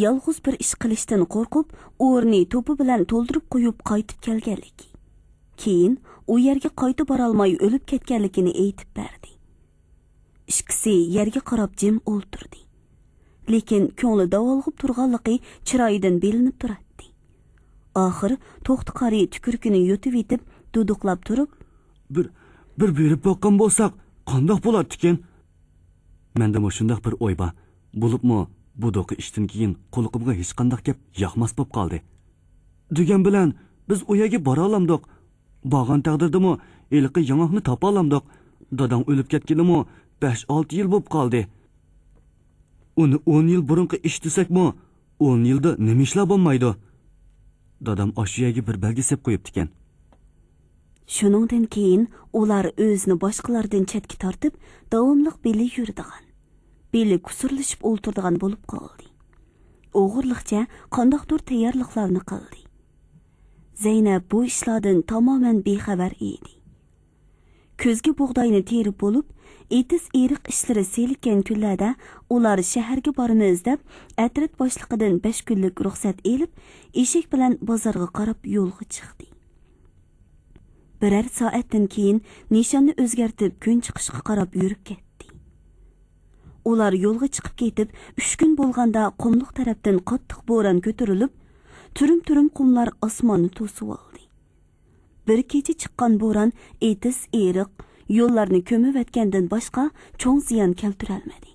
يالغۇز بىر ئىش قىلىشتىن قورقۇپ، ئورنى توپا بىلەن تولدۇرۇپ قويۇپ قايتىپ كەلگەنلىكى. كېيىن ئۇ يەرگە قايتا بارالماي ئۆلۈپ كەتكەنلىكىنى ئېيتىپ بەردى. ئىككىسى يەرگە قاراپ جىم ئولتۇردى. لېكىن كۆڭلى داۋالغۇپ تۇرغانلىقى چىرايىدىن بىلىنىپ تۇراتتى. ئاخىر توختى قارى تۈكۈرۈكىنى يۇتۇۋېتىپ، دۇدۇقلاپ تۇرۇپ، بىر، بىر بېرىپ باققان بولساق، قانداق بولارتىكىن؟ مەندىمۇ شۇنداق بىر ئوي بار. بولۇپمۇ بۇ دوقا ئىشتىن كېيىن قۇلىقىمغا ھېچقانداق گەپ ياقماس بوپ قالدى. دېگەن بىلەن، بىز ئۇ يەرگە بارالامدۇق؟ بارغان تەقدىردىمۇ ھېلىقى ياڭاقنى تاپالامدۇق؟ داداڭ ئۆلۈپ كەتكىلىمۇ بەش-ئالتە يىل بوپ قالدى. ئۇنى ئون يىل بۇرۇنقى ئىش دېسەكمۇ، ئون يىلدا نېمە ئىشلار بولمايدۇ؟ دادام ئاشۇ يەرگە بىر بەلگە سېلىپ قويۇپتىكەن. شۇنىڭدىن كېيىن ئۇلار ئۆزىنى باشقىلاردىن چەتكە تارتىپ، داۋاملىق بىللە يۈرىدىغان، بىللە كۇسۇرلىشىپ ئولتۇرىدىغان بولۇپ قالدى. ئوغرىلىقچە قانداقتۇر تەييارلىقلارنى قىلدى. زەينەپ بۇ ئىشلاردىن تامامەن بىخەۋەر ئىدى. كۈزگە بۇغداينى تېرىپ بولۇپ، ئېتىز-ئېرىق ئىشلىرى سېلىككەن كۈنلەردە ئۇلار شەھەرگە بارىمىز دەپ، ئەترەت باشلىقىدىن بەش كۈنلۈك رۇخسەت ئېلىپ، ئېشەك بىلەن بازارغا قاراپ يولغا چىقتى. بىرەر سائەتتىن كېيىن نىشاننى ئۆزگەرتىپ، كۈن چىقىشقا قاراپ يۈرۈپ كەتتى. ئۇلار يولغا چىقىپ كېتىپ، ئۈچ كۈن بولغاندا قۇملۇق تەرەپتىن قاتتىق بوران كۆتۈرۈلۈپ، تۈرۈم-تۈرۈم قۇملار ئاسماننى توسۇۋالدى. بىر كېچە چىققان بوران ئېتىز-ئېرىق، يوللارنى كۆمۈۋەتكەندىن باشقا چوڭ زىيان كەلتۈرەلمىدى.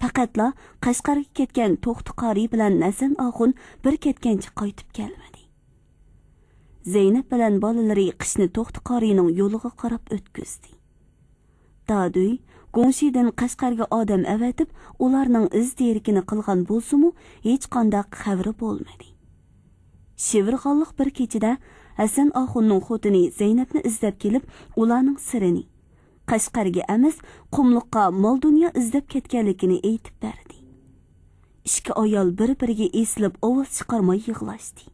پەقەتلا قەشقەرگە كەتكەن توختى قارى بىلەن ھەسەن ئاخۇن بىر كەتكەنچە قايتىپ كەلمىدى. زەينەپ بىلەن بالىلىرى قىشنى توختى قارىينىڭ يولىغا قاراپ ئۆتكۈزدى. دادۈي گۇڭشىدىن قەشقەرگە ئادەم ئەۋەتىپ، ئۇلارنىڭ ئىز دېرىكىنى قىلغان بولسىمۇ، ھېچقانداق خەۋىرى بولمىدى. شىۋىرغانلىق بىر كېچىدە ھەسەن ئاخۇننىڭ خوتۇنى زەينەپنى ئىزدەپ كېلىپ، ئۇلارنىڭ سىرىنى، قەشقەرگە ئەمەس، قۇملۇققا مال-دۇنيا ئىزدەپ كەتكەنلىكىنى ئېيتىپ بەردى. ئىككى ئايال بىر-بىرىگە ئېسىلىپ ئاۋاز چىقارماي يىغلاشتى.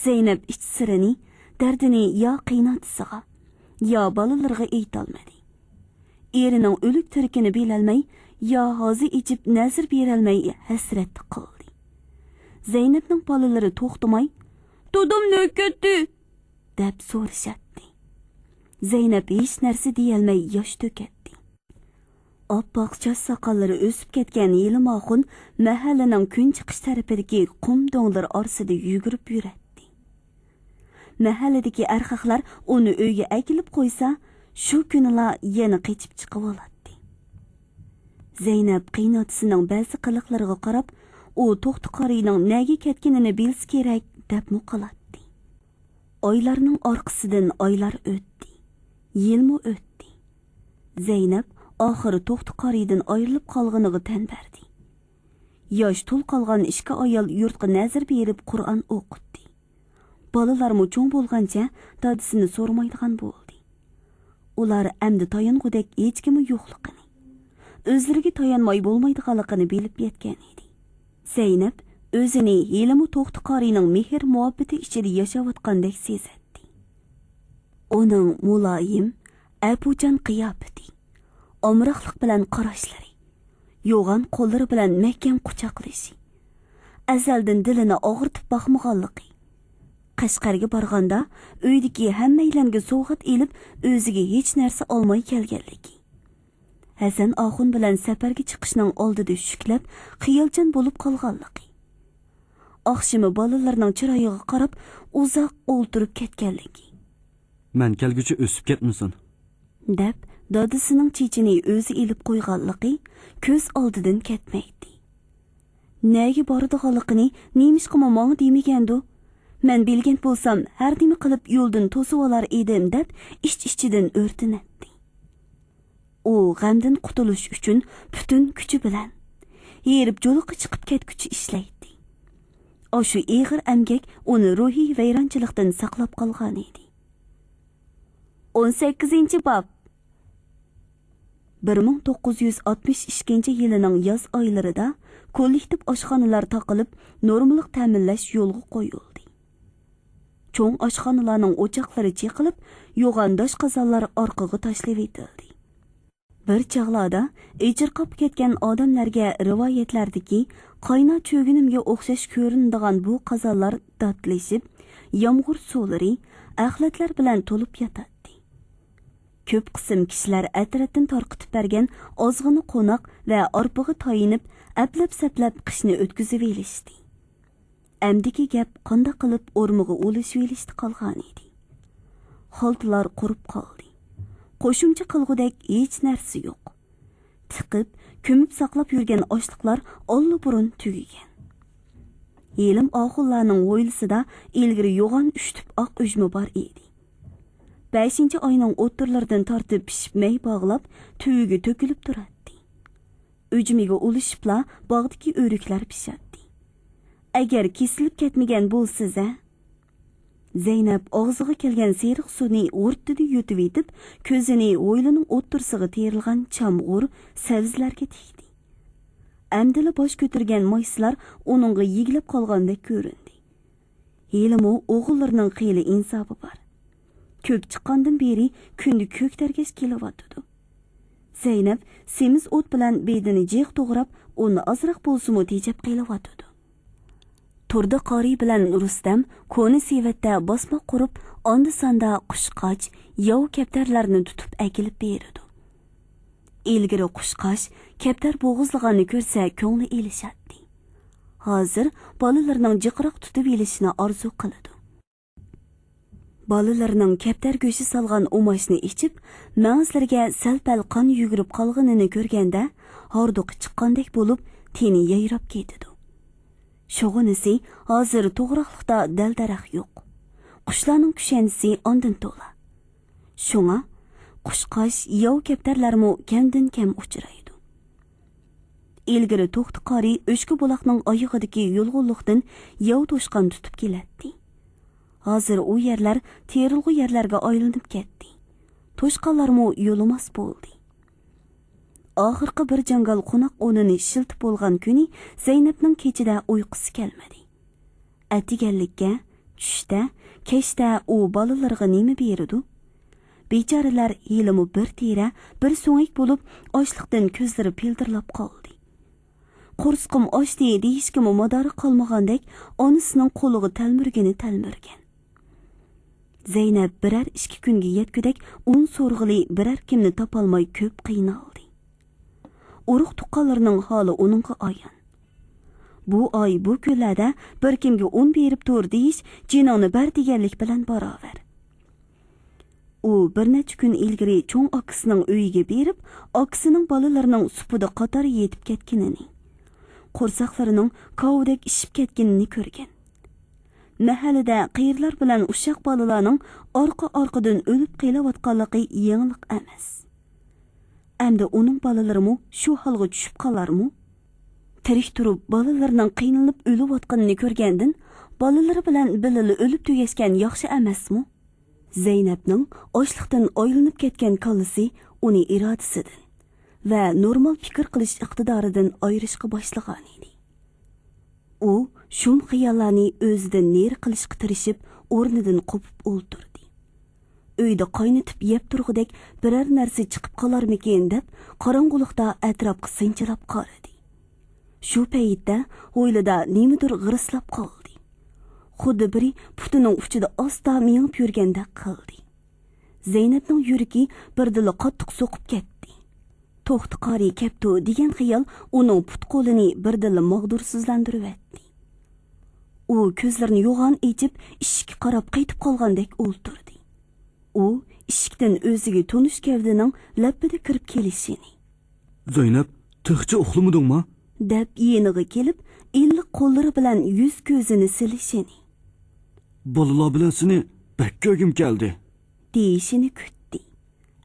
زەينەپ ئىچ سىرىنى، دەردىنى يا قېيىنئاتىسىغا، يا بالىلىرىغا ئېيتالمىدى. ئېرىنىڭ ئۆلۈك-تىرىكىنى بىلەلمەي، يا ھازا ئېچىپ نەزىر بېرەلمەي ھەسرەتتە قالدى. زەينەپنىڭ بالىلىرى توختىماي، «دادام نەگە كەتتى؟» دەپ سورىشاتتى. زەينەپ ھېچ نەرسە دېيەلمەي ياش تۆكەتتى. ئاپئاق چاچ ساقاللىرى ئۆسۈپ كەتكەن ھېلىم ئاخۇن مەھەللىنىڭ كۈنچىقىش تەرىپىدىكى قۇم دۆڭلىرى ئارىسىدا يۈگۈرۈپ يۈرەتتى. مەھەللىدىكى ئەرخەقلەر ئۇنى ئۆيگە ئەكېلىپ قويسا، شۇ كۈنىلا يەنە قېچىپ چىقىۋالاتتى. زەينەپ قېيىنئاتىسىنىڭ بەزى قىلىقلىرىغا قاراپ، ئۇ توختى قارىينىڭ نەگە كەتكىنىنى بىلسە كېرەك، دەپمۇ قالاتتى. ئايلارنىڭ ئارقىسىدىن ئايلار ئۆتتى، يىلمۇ ئۆتتى. زەينەپ ئاخىرى توختى قارىيدىن ئايرىلىپ قالغىنىغا تەن بەردى. ياش تۇل قالغان ئىككى ئايال يۇرتقا نەزىر بېرىپ قۇرئان ئوقۇتتى. بالىلارمۇ چوڭ بولغانچە دادىسىنى سورىمايدىغان بولدى. ئۇلار ئەمدى تايانغۇدەك ھېچكىمى يوقلۇقىنى، ئۆزلىرىگە تايانماي بولمايدىغانلىقىنى بىلىپ يەتكەن ئىدى. زەينەپ ئۆزىنى ھېلىمۇ توختى قارىينىڭ مېھىر-مۇھەببىتى ئىچىدە ياشاۋاتقاندەك سېزەتتى. ئۇنىڭ مۇلايىم، ئەپۇچان قىياپىتى، ئامراقلىق بىلەن قاراشلىرى، يوغان قوللىرى بىلەن مەھكەم قۇچاقلىشى، ئەزەلدىن دىلىنى ئاغرىتىپ باقمىغانلىقى، قەشقەرگە بارغاندا ئۆيدىكى ھەممەيلەنگە سوۋغات ئېلىپ، ئۆزىگە ھېچ نەرسە ئالماي كەلگەنلىكى، ھەسەن ئاخۇن بىلەن سەپەرگە چىقىشنىڭ ئالدىدا شۈكلەپ، خىيالچان بولۇپ قالغانلىقى، ئاخشىمى بالىلىرىنىڭ چىرايىغا قاراپ ئۇزاق ئولتۇرۇپ كەتكەنلىكى. «مەن كەلگۈچە ئۆسۈپ كەتمىسۇن.» دەپ، دادىسىنىڭ چېچىنى ئۆزى ئېلىپ قويغانلىقى كۆز ئالدىدىن كەتمەيتتى. نەگە بارىدىغانلىقىنى نېمىشقىمۇ ماڭا دېمىگەندۇ؟ مەن بىلگەن بولسام، ھەر نېمە قىلىپ يولدىن توسۇۋالار ئىدىم، دەپ ئىچ-ئىچىدىن ئۆرتىنەتتى. ئۇ غەمدىن قۇتۇلۇش ئۈچۈن پۈتۈن كۈچى بىلەن ھېرىپ جولىقى چىقىپ كەتكۈچە ئىشلەيتتى. ئاشۇ ئېغىر ئەمگەك ئۇنى روھىي ۋەيرانچىلىقتىن ساقلاپ قالغانىدى. ئون سەككىزىنچى باب. بىر مىڭ توققۇز يۈز ئاتمىش ئىككىنچى يىلىنىڭ ياز ئايلىرىدا كوللېكتىپ ئاشخانىلار تاقىلىپ، نورمىلىق تەمىنلەش يولغا قويۇلدى. چوڭ ئاشخانىلارنىڭ ئوچاقلىرى چېقىلىپ، يوغان داش-قازانلار ئارقىغا تاشلىۋېتىلدى. بىر چاغلاردا ئېچىرقاپ كەتكەن ئادەملەرگە رىۋايەتلەردىكى قاينار چۆگۈنۈمگە ئوخشاش كۆرۈنىدىغان بۇ قازانلار داتلىشىپ، يامغۇر سۇلىرى، ئەخلەتلەر بىلەن تولۇپ ياتاتتى. كۆپ قىسىم كىشىلەر ئەترەتتىن تارقىتىپ بەرگەن ئازغىنە قوناق ۋە ئارپىغا تايىنىپ، ئەپلەپ-سەپلەپ قىشنى ئۆتكۈزۈۋېلىشتى. ئەمدىكى گەپ قانداق قىلىپ ئورمىغا ئۇلىشىۋېلىشتا قالغانىدى. خالتىلار قۇرۇپ قالدى. قوشۇمچە قىلغۇدەك ھېچ نەرسە يوق. تىقىپ، كۆمۈپ ساقلاپ يۈرگەن ئاشلىقلار ئاللىبۇرۇن تۈگىگەن. ھېلىم ئاخۇنلارنىڭ ھويلىسىدا ئىلگىرى يوغان ئۈچ تۈپ ئاق ئۈجمە بار ئىدى. بەشىنچى ئاينىڭ ئوتتۇرىلىرىدىن تارتىپ پىشىپ مەي باغلاپ، تۈۋىگە تۆكۈلۈپ تۇراتتى. ئۈجمىگە ئۇلىشىپلا باغدىكى ئۆرۈكلەر پىشاتتى. ئەگەر كېسىلىپ كەتمىگەن بولسىز-ە؟ زەينەپ ئاغزىغا كەلگەن سېرىق سۇنى ھۇرتتىدە يۇتۇۋېتىپ، كۆزىنى ھويلىنىڭ ئوتتۇرىسىغا تېرىلغان چامغۇر سەۋزىلەرگە تىكتى. ئەمدىلا باش كۆتۈرگەن مايسىلار ئۇنىڭغا يېگىلەپ قالغاندەك كۆرۈندى. ھېلىمۇ ئوغۇللىرىنىڭ خېلى ئىنسابى بار. كۆك چىققاندىن بېرى كۈندە كۆك تەرگەش كېلىۋاتىدۇ. زەينەپ سېمىز ئوت بىلەن بېدىنى جىق توغراپ، ئۇنى ئازراق بولسىمۇ تېجەپ قېلىۋاتىدۇ. تۇردى قارى بىلەن رۇستەم كونا سېۋەتتە باسماق قۇرۇپ، ئاندا-ساندا قۇشقاچ، ياۋا كەپتەرلەرنى تۇتۇپ ئەكېلىپ بېرىدۇ. ئىلگىرى قۇشقاچ، كەپتەر بوغۇزلىغاننى كۆرسە كۆڭلى ئېلىشاتتى. ھازىر بالىلىرىنىڭ جىقراق تۇتۇۋېلىشىنى ئارزۇ قىلىدۇ. بالىلىرىنىڭ كەپتەر گۆشى سالغان ئۇماچنى ئىچىپ، مەڭزىلىرىگە سەل-پەل قان يۈگۈرۈپ قالغىنىنى كۆرگەندە، ھاردۇقى چىققاندەك بولۇپ، تېنى يايراپ كېتىدۇ. شۇغىنىسى ھازىر توغراقلىقتا دەل-دەرەخ يوق. قۇشلارنىڭ كۈشەندىسى ئاندىن تولا. شۇڭا قۇشقاچ، ياۋ كەپتەرلەرمۇ كەمدىن كەم ئۇچرايدۇ. ئىلگىرى توختى قارى ئۆچكە بۇلاقنىڭ ئايىغىدىكى يۇلغۇنلۇقتىن ياۋ توشقان تۇتۇپ كېلەتتى. ھازىر ئۇ يەرلەر تېرىلغۇ يەرلەرگە ئايلىنىپ كەتتى. توشقانلارمۇ يولىماس بولدى. ئاخىرقى بىر جاڭگال قوناق ئورنىنى ئىشلىتىپ بولغان كۈنى زەينەپنىڭ كېچىدە ئۇيقۇسى كەلمىدى. ئەتىگەنلىككە، چۈشتە، كەچتە ئۇ بالىلىرىغا نېمە بېرىدۇ؟ بىچارىلەر ھېلىمۇ بىر تېرە، بىر سۆڭەك بولۇپ، ئاچلىقتىن كۆزلىرى پىلدىرلاپ قالدى. «قورسىقىم ئاچتى» دېيىشكىمۇ مادارى قالمىغاندەك، ئانىسىنىڭ قولىغا تەلمۈرگىنى تەلمۈرگەن. زەينەپ بىرەر ئىككى كۈنگە يەتكۈدەك ئۇن سورىغىلى بىرەر كىمنى تاپالماي كۆپ قىينالدى. ئۇرۇق-تۇغقانلىرىنىڭ ھالى ئۇنىڭغا ئايان. «بۇ ئاي، بۇ كۈنلەردە بىر كىمگە ئۇن بېرىپ تۇر» دېيىش جېنىڭنى بەر دېگەنلىك بىلەن باراۋەر. ئۇ بىر نەچچە كۈن ئىلگىرى چوڭ ئاكىسىنىڭ ئۆيىگە بېرىپ، ئاكىسىنىڭ بالىلىرىنىڭ سۇپىدا قاتار يېتىپ كەتكىنىنى، قورساقلىرىنىڭ كاۋىدەك ئىششىپ كەتكىنىنى كۆرگەن. مەھەللىدە قېرىلار بىلەن ئۇششاق بالىلارنىڭ ئارقا-ئارقىدىن ئۆلۈپ قېلىۋاتقانلىقى يېڭىلىق ئەمەس. ئەمدى ئۇنىڭ بالىلىرىمۇ شۇ ھالغا چۈشۈپ قالارمۇ؟ تىرىك تۇرۇپ بالىلىرىنىڭ قىينىلىپ ئۆلۈۋاتقىنىنى كۆرگەندىن، بالىلىرى بىلەن بىللىلا ئۆلۈپ تۈگەشكەن ياخشى ئەمەسمۇ؟ زەينەپنىڭ ئاچلىقتىن ئايلىنىپ كەتكەن كاللىسى ئۇنى ئىرادىسىدىن ۋە نورمال پىكىر قىلىش ئىقتىدارىدىن ئايرىشقا باشلىغان ئىدى. ئۇ شۇم خىياللارنى ئۆزىدىن نېرى قىلىشقا تىرىشىپ، ئورنىدىن قوپۇپ ئولتۇردى. ئۆيدە قاينىتىپ يەپ تۇرغۇدەك بىرەر نەرسە چىقىپ قالارمىكىن دەپ، قاراڭغۇلۇقتا ئەتراپقا سىنچىلاپ قارىدى. شۇ پەيتتە ھويلىدا نېمىدۇر غىرىسلاپ قالدى. خۇددى بىرى پۇتىنىڭ ئۇچىدا ئاستا مېڭىپ يۈرگەندەك قىلدى. زەينەپنىڭ يۈرىكى بىردىنلا قاتتىق سوقۇپ كەتتى. «توختى قارى كەپتۇ» دېگەن خىيال ئۇنىڭ پۇت-قولىنى بىردىنلا ماغدۇرسىزلاندۇرۇۋەتتى. ئۇ كۆزلىرىنى يوغان ئېچىپ، ئىشىككە قاراپ قېتىپ قالغاندەك ئولتۇردى. ئۇ ئىشىكتىن ئۆزىگە تونۇش گەۋدىنىڭ لەپپىدە كىرىپ كېلىشىنى، «زەينەپ، تېخىچە ئۇخلىمىدىڭما؟» دەپ يېنىغا كېلىپ، ئىللىق قوللىرى بىلەن يۈز-كۆزىنى سىلىشىنى، «بالىلار بىلەن سېنى بەك كۆرگۈم كەلدى» دېيىشىنى كۈتتى.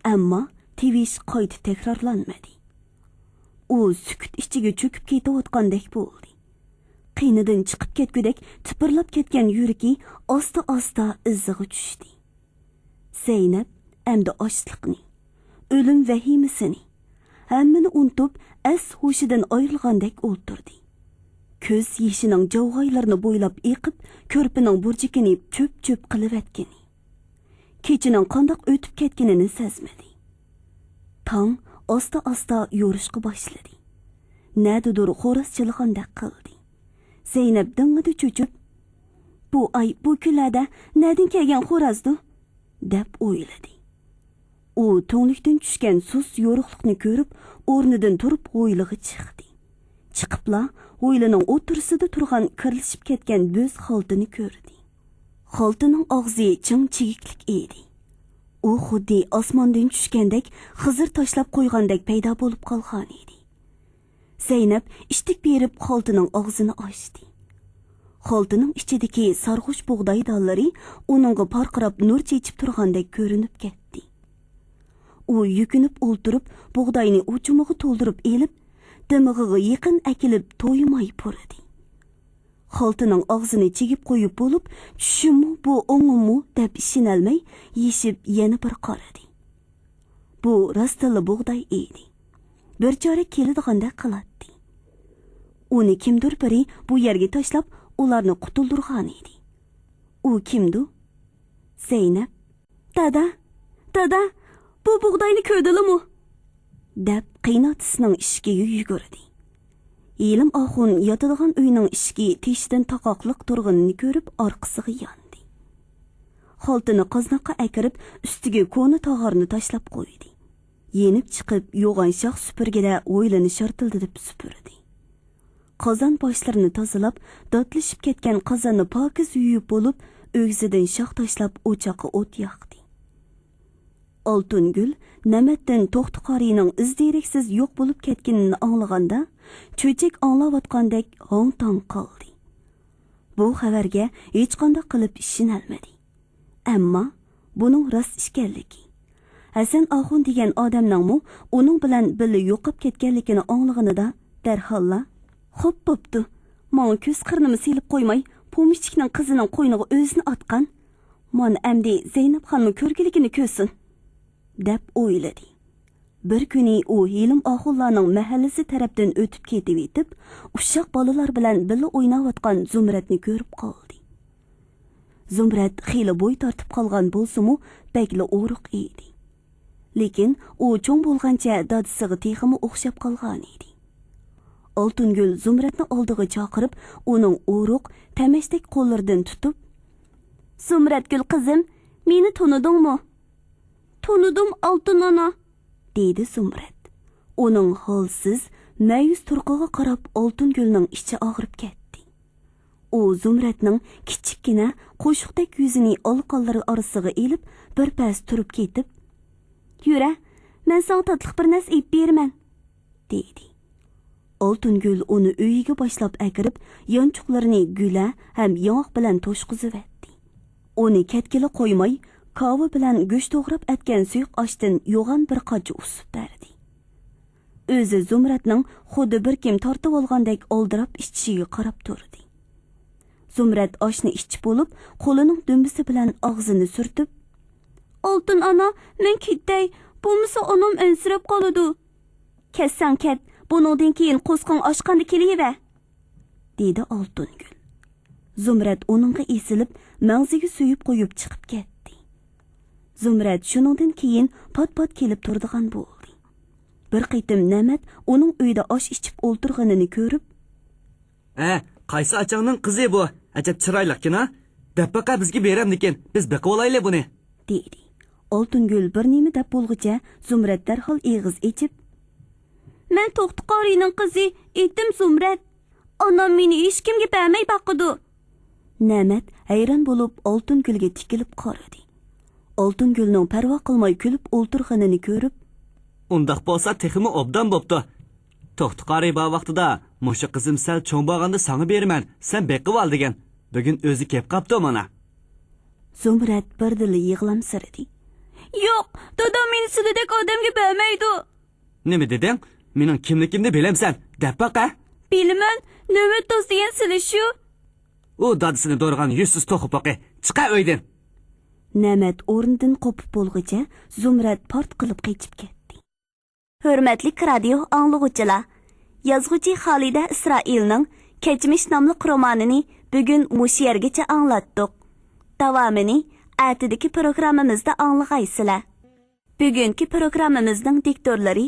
ئەمما تىۋىش قايتا تەكرارلانمىدى. ئۇ سۈكۈت ئىچىگە چۆكۈپ كېتىۋاتقاندەك بولدى. قېنىدىن چىقىپ كەتكۈدەك تىپىرلاپ كەتكەن يۈرىكى ئاستا-ئاستا ئىزىغا چۈشتى. زەينەپ ئەمدى ئاچلىقنى، ئۆلۈم ۋەھىمىسىنى، ھەممىنى ئۇنتۇپ، ئەس-ھوشىدىن ئايرىلغاندەك ئولتۇردى. كۆز يېشىنىڭ جاۋغايلىرىنى بويلاپ ئېقىپ، كۆرپىنىڭ بۇرجىكىنى چۆپ-چۆپ قىلىۋەتكىنى، كېچىنىڭ قانداق ئۆتۈپ كەتكىنىنى سەزمىدى. تاڭ ئاستا-ئاستا يورۇشقا باشلىدى. نەدىدۇر خوراز چىللىغاندەك قىلدى. زەينەپ دىڭڭىدە چۆچۈپ، «بۇ ئاي، بۇ كۈنلەردە نەدىن كەلگەن خورازدۇ؟» دەپ ئويلىدى. ئۇ تۈڭلۈكتىن چۈشكەن سۇس يورۇقلۇقنى كۆرۈپ، ئورنىدىن تۇرۇپ ھويلىغا چىقتى. چىقىپلا ھويلىنىڭ ئوتتۇرىسىدا تۇرغان كىرلىشىپ كەتكەن بۆز خالتىنى كۆردى. خالتىنىڭ ئاغزى چىڭ چىگىكلىك ئىدى. ئۇ خۇددى ئاسماندىن چۈشكەندەك، خىزىر تاشلاپ قويغاندەك پەيدا بولۇپ قالغان ئىدى. زەينەپ ئىتتىك بېرىپ خالتىنىڭ ئاغزىنى ئاچتى. خالتىنىڭ ئىچىدىكى سارغۇچ بۇغداي دانلىرى ئۇنىڭغا پارقىراپ نۇر چېچىپ تۇرغاندەك كۆرۈنۈپ كەتتى. ئۇ يۈكۈنۈپ ئولتۇرۇپ، بۇغداينى ئوچىمىغا تولدۇرۇپ ئېلىپ، دىمىغىغا يېقىن ئەكېلىپ تويماي پۇرىدى. خالتىنىڭ ئاغزىنى چىگىپ قويۇپ بولۇپ، چۈشىمۇ بۇ، ئوڭۇممۇ دەپ ئىشىنەلمەي، يېشىپ يەنە بىر قارىدى. بۇ راستتىنلا بۇغداي ئىدى. بىر چارەك كېلىدىغاندەك قىلاتتى. ئۇنى كىمدۇر بىرى بۇ يەرگە تاشلاپ، ئۇلارنى قۇتۇلدۇرغان ئىدى. ئۇ كىمدۇ؟ زەينەپ. «دادا، دادا، بۇ بۇغداينى كۆردىلىمۇ؟» دەپ قېيىنئاتىسىنىڭ ئىشىكىگە يۈگۈردى. ھېلىم ئاخۇن ياتىدىغان ئۆينىڭ ئىشىكى تېشىدىن تاقاقلىق تۇرغىنىنى كۆرۈپ ئارقىسىغا ياندى. خالتىنى قازناققا ئەكىرىپ، ئۈستىگە كونا تاغارنى تاشلاپ قويدى. يېنىپ چىقىپ، يوغان شاخ سۈپۈرگىدە ھويلىنى شارتىلدىتىپ سۈپۈردى. قازان باشلىرىنى تازىلاپ، داتلىشىپ كەتكەن قازاننى پاكىز يۇيۇپ بولۇپ، ئۆگزىدىن شاخ تاشلاپ، ئوچاققا ئوت ياقتى. ئالتۇنگۈل نەمەتتىن توختى قارىنىڭ ئىز-دېرەكسىز يوق بولۇپ كەتكىنىنى ئاڭلىغاندا، چۆچەك ئاڭلاۋاتقاندەك ھاڭ-تاڭ قالدى. بۇ خەۋەرگە ھېچقانداق قىلىپ ئىشىنەلمىدى. ئەمما بۇنىڭ راست ئىكەنلىكى، ھەسەن ئاخۇن دېگەن ئادەمنىڭمۇ ئۇنىڭ بىلەن بىللە يوقاپ كەتكەنلىكىنى ئاڭلىغىنىدا دەرھاللا، «خوپ بوپتۇ، ماڭا كۆز قىرىنىمۇ سېلىپ قويماي، پومېشچىكنىڭ قىزىنىڭ قوينىغا ئۆزىنى ئاتقان. مانا ئەمدى زەينەپخانمۇ كۆرگۈلۈكىنى كۆرسۇن» دەپ ئويلىدى. بىر كۈنى ئۇ ھېلىم ئاخۇنلارنىڭ مەھەللىسى تەرەپتىن ئۆتۈپ كېتىۋېتىپ، ئۇششاق بالىلار بىلەن بىللە ئويناۋاتقان زۇمرەتنى كۆرۈپ قالدى. زۇمرەت خېلى بوي تارتىپ قالغان بولسىمۇ، بەكلا ئورۇق ئىدى. لېكىن ئۇ چوڭ بولغانچە دادىسىغا تېخىمۇ ئوخشاپ قالغانىدى. ئالتۇنگۈل زۇمرەتنى ئالدىغا چاقىرىپ، ئۇنىڭ ئورۇق، تەمەچتەك قوللىرىدىن تۇتۇپ، «زۇمرەتگۈل قىزىم، مېنى تونۇدۇڭمۇ؟» «تونۇدۇم، ئالتۇن ئانا» دېدى زۇمرەت. ئۇنىڭ ھالسىز، مەيۈس تۇرقىغا قاراپ ئالتۇنگۈلنىڭ ئىچى ئاغرىپ كەتتى. ئۇ زۇمرەتنىڭ كىچىككىنە، قوشۇقتەك يۈزىنى ئالىقانلىرى ئارىسىغا ئېلىپ، بىر پەس تۇرۇپ كېتىپ، «يۈرە، مەن ساڭا تاتلىق بىر نەرسە ئېلىپ بېرىمەن» دېدى. ئالتۇنگۈل ئۇنى ئۆيىگە باشلاپ ئەكىرىپ، يانچۇقلىرىنى گۈلە ھەم ياڭاق بىلەن توشقۇزۇۋەتتى. ئۇنى كەتكىلى قويماي، كاۋا بىلەن گۆش توغراپ ئەتكەن سۇيۇق ئاشتىن يوغان بىر قاچا ئۇسۇپ بەردى. ئۆزى زۇمرەتنىڭ خۇددى بىر كىم تارتىۋالغاندەك ئالدىراپ ئىچىشىگە قاراپ تۇردى. زۇمرەت ئاشنى ئىچىپ بولۇپ، قولىنىڭ دۈمبىسى بىلەن ئاغزىنى سۈرتۈپ، «ئالتۇن ئانا، مەن كېتەي، بولمىسا ئانام ئەنسىرەپ قالىدۇ.» «كەتسەڭ كەت، بۇنىڭدىن كېيىن قورسىقىڭ ئاچقاندا كېلىۋەر» دېدى ئالتۇنگۈل. زۇمرەت ئۇنىڭغا ئېسىلىپ، مەڭزىگە سۆيۈپ قويۇپ چىقىپ كەتتى. زۇمرەت شۇنىڭدىن كېيىن پات-پات كېلىپ تۇرىدىغان بولدى. بىر قېتىم نەمەت ئۇنىڭ ئۆيىدە ئاش ئىچىپ ئولتۇرغىنىنى كۆرۈپ، «ھە، قايسى ئاچاڭنىڭ قىزى بۇ؟ ئەجەب چىرايلىقكىنا. دەپ باقە بىزگە بېرەمدىكىن، بىز بېقىۋالايلى بۇنى» دېدى. ئالتۇنگۈل بىر نېمە دەپ بولغۇچە، زۇمرەت دەرھال ئېغىز ئېچىپ، «مەن توختى قارىينىڭ قىزى، ئېتىم زۇمرەت. ئانام مېنى ھېچكىمگە بەرمەي باقىدۇ.» نەمەت ھەيران بولۇپ ئالتۇنگۈلگە تىكىلىپ قارىدى. ئالتۇنگۈلنىڭ پەرۋا قىلماي كۈلۈپ ئولتۇرغىنىنى كۆرۈپ، «ئۇنداق بولسا تېخىمۇ ئوبدان بوپتۇ. توختى قارىي بار ۋاقتىدا، مۇشۇ قىزىم سەل چوڭ بولغاندا ساڭا بېرىمەن، سەن بېقىۋال دېگەن. بۈگۈن ئۆزى كەپ قاپتۇ مانا.» زۇمرەت بىردىنلا يىغلامسىرىدى. «ياق، دادام مېنى سىلىدەك ئادەمگە بەرمەيدۇ.» «نېمە دېدىڭ؟ مېنىڭ كىملىكىمنى بىلەمسەن؟ دەپ باقە.» «بىلىمەن، نۆۋەت تاس دېگەن سىلى شۇ.» «ئۇ دادىسىنى دورىغان يۈزسىز توخۇ پوقى. چىقە ئۆيدىن.» نەمەت ئورنىدىن قوپۇپ بولغۇچە، زۇمرەت پارت قىلىپ قېچىپ كەتتى. ھۆرمەتلىك رادىيو ئاڭلىغۇچىلار، يازغۇچى خالىدە ئىسرائىلنىڭ كەچمىش ناملىق رومانىنى بۈگۈن مۇشۇ يەرگىچە ئاڭلاتتۇق. داۋامىنى ئەتىدىكى پروگراممىمىزدا ئاڭلىغايسىلەر. بۈگۈنكى پروگراممىمىزنىڭ دىكتورلىرى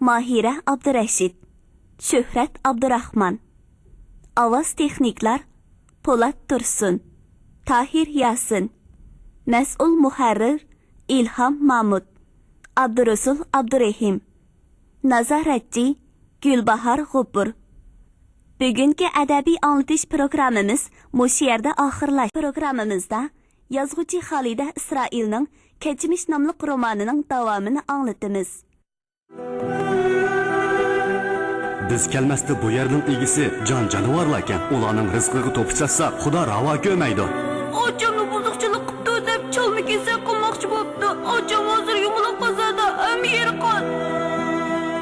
ماھىرە ئابدۇرەشىت، شۆھرەت ئابدۇراخمان، ئاۋاز تېخنىكلار پولات تۇرسۇن، تاھىر ياسىن، مەسئۇل مۇھەررىر ئىلھام مامۇت، ئابدۇرۇسۇل ئابدۇرېھىم، نازارەتچى گۈلباھار غوپۇر. بۈگۈنكى ئەدەبىي ئاڭلىتىش پروگراممىمىز مۇشۇ يەردە ئاخىرلاشتى. پروگراممىمىزدا يازغۇچى خالىدە ئىسرائىلنىڭ كەچمىش ناملىق رومانىنىڭ داۋامىنى ئاڭلىتىمىز. بىز كەلمەستە بۇ يەرنىڭ ئىگىسى جان-جانىۋارلاركەن. ئۇلارنىڭ رىزقىغا توپا چاچساق، خۇدا راۋا كۆرمەيدۇ. ئاچامنى بۇزۇقچىلىق قىپتۇ دەپ چالما كېسەك قىلماقچى بوپتۇ. ئاچام ھازىر يۇمىلاق بازاردا، ھەممە يېرى قان.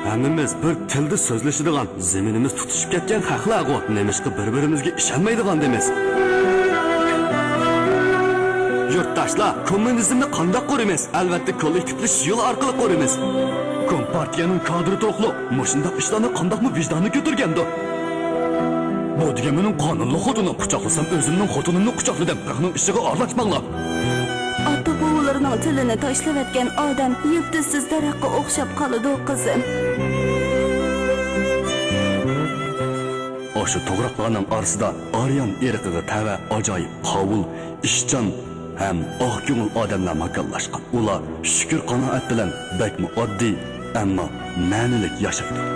ھەممىمىز بىر تىلدا سۆزلىشىدىغان، زېمىنىمىز تۇتىشىپ كەتكەن خەقلەرغۇ، نېمىشقا بىر-بىرىمىزگە ئىشەنمەيدىغاندىمىز؟ يۇرتداشلار، كوممۇنىزمنى قانداق قۇرىمىز؟ ئەلۋەتتە، كوللېكتىپلىشىش يولى ئارقىلىق قۇرىمىز. كومپارتىيەنىڭ كادىرى تۇرۇقلۇق مۇشۇنداق ئىشلارنى قانداقمۇ ۋىجدانى كۆتۈرگەندۇ؟ بۇ دېگەن مېنىڭ قانۇنلۇق خوتۇنۇم. قۇچاقلىسام ئۆزۈمنىڭ خوتۇنۇمنى قۇچاقلىدىم. خەقنىڭ ئىشىغا ئارىلاشماڭلار. ئاتا-بوۋىلىرىنىڭ تىلىنى تاشلىۋەتكەن ئادەم يىلتىزسىز دەرەخكە ئوخشاپ قالىدۇ، قىزىم. ئاشۇ توغراقلارنىڭ ئارىسىدا ئاريان ئىرقىغا تەۋە ئاجايىپ قاۋۇل، ئىشچان ھەم ئاق كۆڭۈل ئادەملەر ماكانلاشقان. ئۇلار شۈكۈر-قانائەت بىلەن بەكمۇ ئاددىي، ئەمما مەنىلىك ياشايدۇ.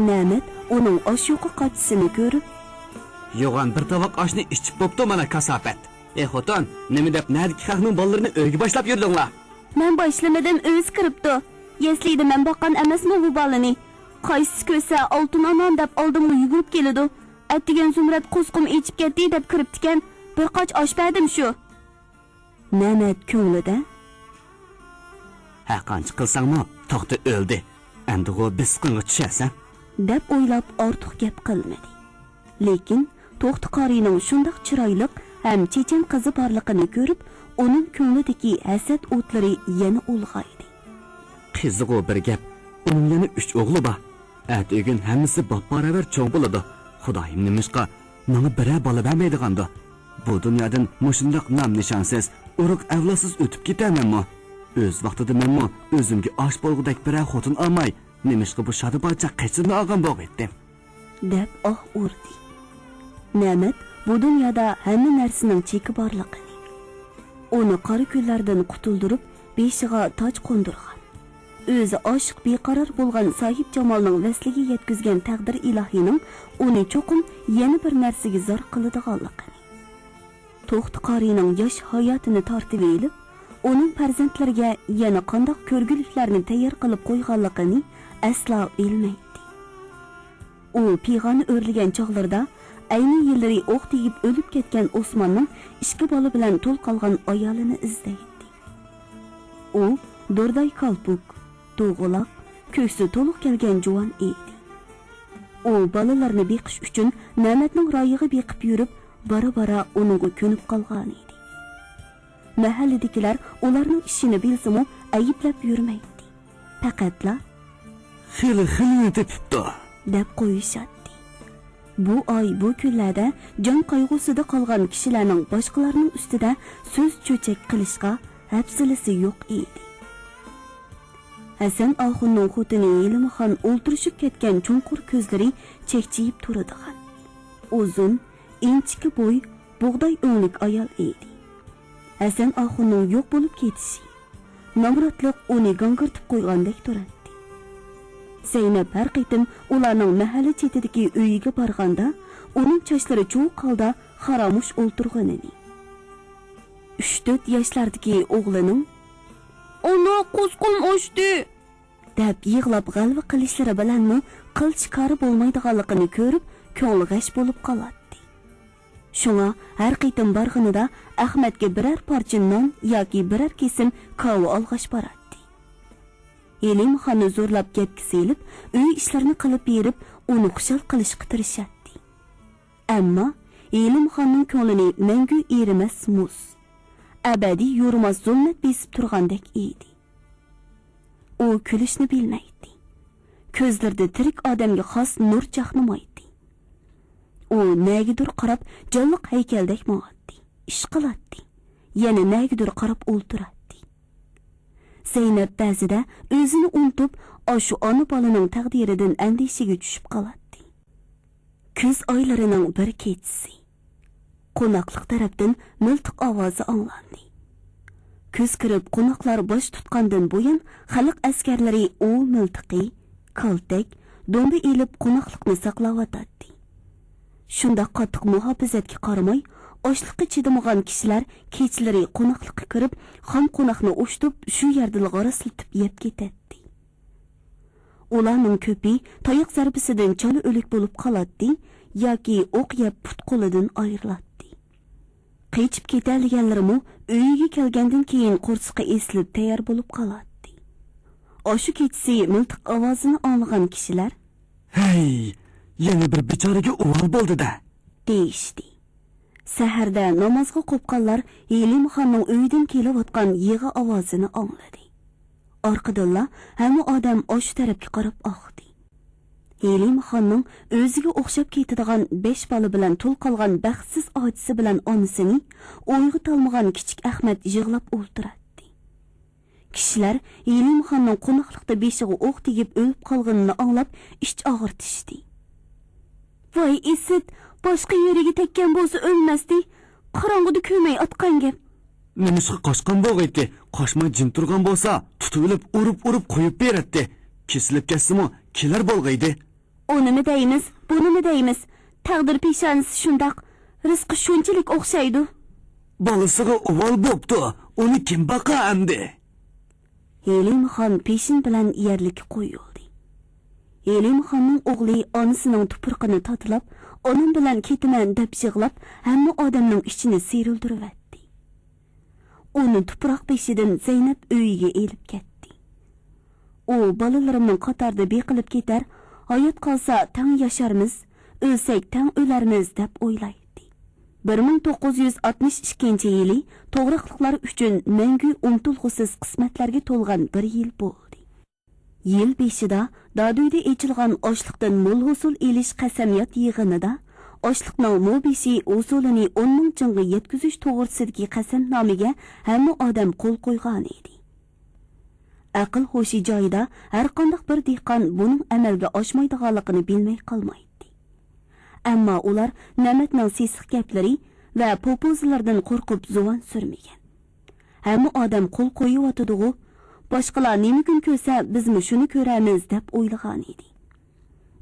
نەمەت ئۇنىڭ ئاشۇياققا قاچىشىنى كۆرۈپ، يوغان بىر تاۋاق ئاشنى ئىچىپ بوپتۇ مانا كاساپەت. ئى خوتۇن، نېمە دەپ نەدىكى خەقنىڭ بالىلىرىنى ئۆيگە باشلاپ يۈردۈڭلار؟ مەن باشلىمىدىم، ئۆزى كىرىپتۇ. يەسلىدە مەن باققان ئەمەسمۇ بۇ بالىنى؟ قايسىسى كۆرسە ئالتۇن ئانام دەپ ئالدىمغا يۈگۈرۈپ كېلىدۇ. ئەتىگەن زۇمرەت قوسىقىم ئېچىپ كەتتى دەپ كىرىپتىكەن. بىر قاچ ئاش بەردىم شۇ. نەمەت كۆڭلىدە، ھەرقانچە قىلساڭمۇ توختى ئۆلدى. ئەمدىغۇ بېسىقىڭغا چۈشەرسەن، دەپ ئويلاپ ئارتۇق گەپ قىلمىدى. لېكىن توختى قارىينىڭ شۇنداق چىرايلىق ھەم چېچەن قىزى بارلىقىنى كۆرۈپ، ئۇنىڭ كۆڭلىدىكى ھەسەت ئوتلىرى يەنە ئۇلغايدى. قىزىغۇ بىر گەپ، ئۇنىڭ يەنە ئۈچ ئوغلى بار. ئەتىگۈن ھەممىسى باپباراۋەر چوڭ بولىدۇ. خۇدايىم نېمىشقا ماڭا بىرەر بالا بەرمەيدىغاندۇ؟ بۇ دۇنيادىن مۇشۇنداق نام-نىشانسىز، ئۇرۇق-ئەۋلادسىز ئۆتۈپ كېتەرمەنمۇ؟ ئۆز ۋاقتىدا مەنمۇ ئۆزۈمگە ئاش بولغۇدەك بىرەر خوتۇن ئالماي، نېمىشقا بۇ شادىباچاق قېچىمنى ئالغان بولغىيتتىم؟ دەپ ئاھ ئۇردى. نەمەت بۇ دۇنيادا ھەممە نەرسىنىڭ چېكى بارلىقىنى، ئۇنى قارا كۈنلەردىن قۇتۇلدۇرۇپ، بېشىغا تاج قوندۇرغان، ئۆزى ئاشىق بىقارار بولغان ساھىبجامالنىڭ ۋەسلىگە يەتكۈزگەن تەقدىر ئىلاھىنىڭ ئۇنى چوقۇم يەنە بىر نەرسىگە زار قىلىدىغانلىقىنى، توختى قارىينىڭ ياش ھاياتىنى تارتىۋېلىپ، ئۇنىڭ پەرزەنتلىرىگە يەنە قانداق كۆرگۈلۈكلەرنى تەييار قىلىپ قويغانلىقىنى ئەسلا بىلمەيتتى. ئۇ پىغانە ئۆرلىگەن چاغلىرىدا ئەينى يىللىرى ئوق تېگىپ ئۆلۈپ كەتكەن ئوسماننىڭ ئىككى بالا بىلەن تۇل قالغان ئايالىنى ئىزدەيتتى. ئۇ دۇرداي كالپۇك، دوغىلاق، كۆكسى تولۇق كەلگەن جۇۋان ئىدى. ئۇ بالىلارنى بېقىش ئۈچۈن نەمەتنىڭ رايىغا بېقىپ يۈرۈپ، بارا-بارا ئۇنىڭغا كۆنۈپ قالغانىدى. مەھەللىدىكىلەر ئۇلارنىڭ ئىشىنى بىلسىمۇ ئەيىبلەپ يۈرمەيتتى. پەقەتلا، خېلى خىلىنى تېپىپتۇ، دەپ قويۇشاتتى. بۇ ئاي، بۇ كۈنلەردە جان قايغۇسىدا قالغان كىشىلەرنىڭ باشقىلارنىڭ ئۈستىدە سۆز چۆچەك قىلىشقا ھەپسىلىسى يوق ئىدى. ھەسەن ئاخۇننىڭ خوتۇنى ھېلىمخان ئولتۇرۇشۇپ كەتكەن چوڭقۇر كۆزلىرى چەكچىيىپ تۇرىدىغان، ئۇزۇن، ئىنچىكە بوي، بۇغداي ئۆڭلۈك ئايال ئىدى. ھەسەن ئاخۇننىڭ يوق بولۇپ كېتىشى، نامراتلىق ئۇنى گاڭگىرىتىپ قويغاندەك تۇراتتى. زەينەپ ھەر قېتىم ئۇلارنىڭ مەھەللە چېتىدىكى ئۆيىگە بارغاندا، ئۇنىڭ چاچلىرى چۇۋۇق ھالدا خارامۇش ئولتۇرغىنىنى، ئۈچ تۆت ياشلاردىكى ئوغلىنىڭ، ئانا، قوسىقىم ئاشتى! دەپ يىغلاپ غەلۋە قىلىشلىرى بىلەنمۇ قىلچە كارى بولمايدىغانلىقىنى كۆرۈپ، كۆڭلى غەش بولۇپ قالاتتى. شۇڭا ھەر قېتىم بارغىنىدا ئەخمەتكە بىرەر پارچە نان ياكى بىرەر كېسىم كاۋا ئالغاچ باراتتى. ھېلىمخاننى زورلاپ گەپكە سېلىپ، ئۆي ئىشلىرىنى قىلىپ بېرىپ، ئۇنى خۇشال قىلىشقا تىرىشاتتى. ئەمما ھېلىمخاننىڭ كۆڭلىنى مەڭگۈ ئېرىمەس مۇز، ئەبەدىي يورۇماس زۇلمەت بېسىپ تۇرغاندەك ئىدى. ئۇ كۈلۈشنى بىلمەيتتى. كۆزلىرىدە تىرىك ئادەمگە خاس نۇر چاقنىمايتتى. ئۇ نەگىدۇر قاراپ، جانلىق ھەيكەلدەك ماڭاتتى، ئىش قىلاتتى، يەنە نەگىدۇر قاراپ ئولتۇراتتى. زەينەپ بەزىدە ئۆزىنى ئۇنتۇپ، ئاشۇ ئانا بالىنىڭ تەقدىرىدىن ئەندىشىگە چۈشۈپ قالاتتى. كۈز ئايلىرىنىڭ بىر كېچىسى. قوناقلىق تەرەپتىن مىلتىق ئاۋازى ئاڭلاندى. كۈز كىرىپ، قوناقلار باش تۇتقاندىن بۇيان، خەلق ئەسكەرلىرى ئوۋ مىلتىقى، كالتەك، دومبا ئېلىپ، قوناقلىقنى ساقلاۋاتاتتى. شۇنداق قاتتىق مۇھاپىزەتكە قارىماي، ئاچلىققا چىدىمىغان كىشىلەر كېچىلىرى قوناقلىققا كىرىپ، خام قوناقنى ئوشتۇپ، شۇ يەردىلا غاراسلىتىپ يەپ كېتەتتى. ئۇلارنىڭ كۆپى تاياق زەربىسىدىن چالا ئۆلۈك بولۇپ قالاتتى ياكى ئوق يەپ پۇت-قولىدىن ئايرىلاتتى. قېچىپ كېتەلىگەنلىرىمۇ ئۆيىگە كەلگەندىن كېيىن قورسىقى ئېسىلىپ تەييار بولۇپ قالاتتى. ئاشۇ كېچىسى مىلتىق ئاۋازىنى ئاڭلىغان كىشىلەر، ھەي، يەنە بىر بىچارىگە ئۇۋال بولدى-دە! دېيىشتى. سەھەردە نامازغا قوپقانلار ھېلىمخاننىڭ ئۆيىدىن كېلىۋاتقان يىغا ئاۋازىنى ئاڭلىدى. ئارقىدىنلا ھەممە ئادەم ئاشۇ تەرەپكە قاراپ ئاقتى. ھېلىمخاننىڭ ئۆزىگە ئوخشاپ كېتىدىغان بەش بالا بىلەن تۇل قالغان بەختسىز ئاچىسى بىلەن ئانىسىنى ئويغىتالمىغان كىچىك ئەخمەت يىغلاپ ئولتۇراتتى. كىشىلەر ھېلىمخاننىڭ قوناقلىقتا بېشىغا ئوق تېگىپ ئۆلۈپ قالغىنىنى ئاڭلاپ ئىچ ئاغرىتىشتى. ۋاي ئىسىت، باشقا يېرىگە تەگكەن بولسا ئۆلمەستى، قاراڭغۇدا كۆرمەي ئاتقان گەپ. نېمىشقا قاچقان بولغىيتتى؟ قاچماي جىم تۇرغان بولسا، تۇتۇۋېلىپ ئۇرۇپ-ئۇرۇپ قويۇپ بېرەتتى. كېسىلىپ كەتسىمۇ كېلەر بولغىيدى. ئۇنىمۇ دەيمىز، بۇنىمۇ دەيمىز. تەقدىر پېشانىسى شۇنداق، رىزقى شۇنچىلىك ئوخشايدۇ. بالىسىغا ئۇۋال بوپتۇ، ئۇنى كىم باقا ئەمدى؟ ھېلىمخان پېشىن بىلەن يەرلىككە قويۇلدى. ھېلىمخاننىڭ ئوغلى ئانىسىنىڭ تۇپرىقىنى تاتىلاپ، ئانام بىلەن كېتىمەن دەپ يىغلاپ، ھەممە ئادەمنىڭ ئىچىنى سىيرىلدۇرۇۋەتتى. ئۇنى تۇپراق بېشىدىن زەينەپ ئۆيىگە ئېلىپ كەتتى. ئۇ بالىلىرىمنىڭ قاتارىدا بېقىلىپ كېتەر، ھايات قالسا تەڭ ياشارمىز، ئۆلسەك تەڭ ئۆلەرمىز دەپ ئويلايتتى. بىر مىڭ توققۇز يۈز ئاتمىش ئىككىنچى يىلى توغراقلىقلار ئۈچۈن مەڭگۈ ئۇنتۇلغۇسىز قىسمەتلەرگە تولغان بىر يىل بولدى. يىل بېشىدا دادۈيدە ئېچىلغان ئاشلىقتىن مول ھوسۇل ئېلىش قەسەمياد يىغىنىدا ئاشلىقنىڭ مو بېشى ھوسۇلىنى ئون مىڭ چىڭغا يەتكۈزۈش توغرىسىدىكى قەسەمنامىگە ھەممە ئادەم قول قويغانىدى. ئەقىل ھوشى جايىدا ھەرقانداق بىر دېھقان بۇنىڭ ئەمەلگە ئاشمايدىغانلىقىنى بىلمەي قالمايتتى. ئەمما ئۇلار نەمەتنىڭ سېسىق گەپلىرى ۋە پوپوزىلىرىدىن قورقۇپ زۇۋان سۈرمىگەن. ھەممە ئادەم قول قويۇۋاتىدىغۇ، باشقىلار نېمە كۈن كۆرسە، بىزمۇ شۇنى كۆرەرمىز دەپ ئويلىغانىدى.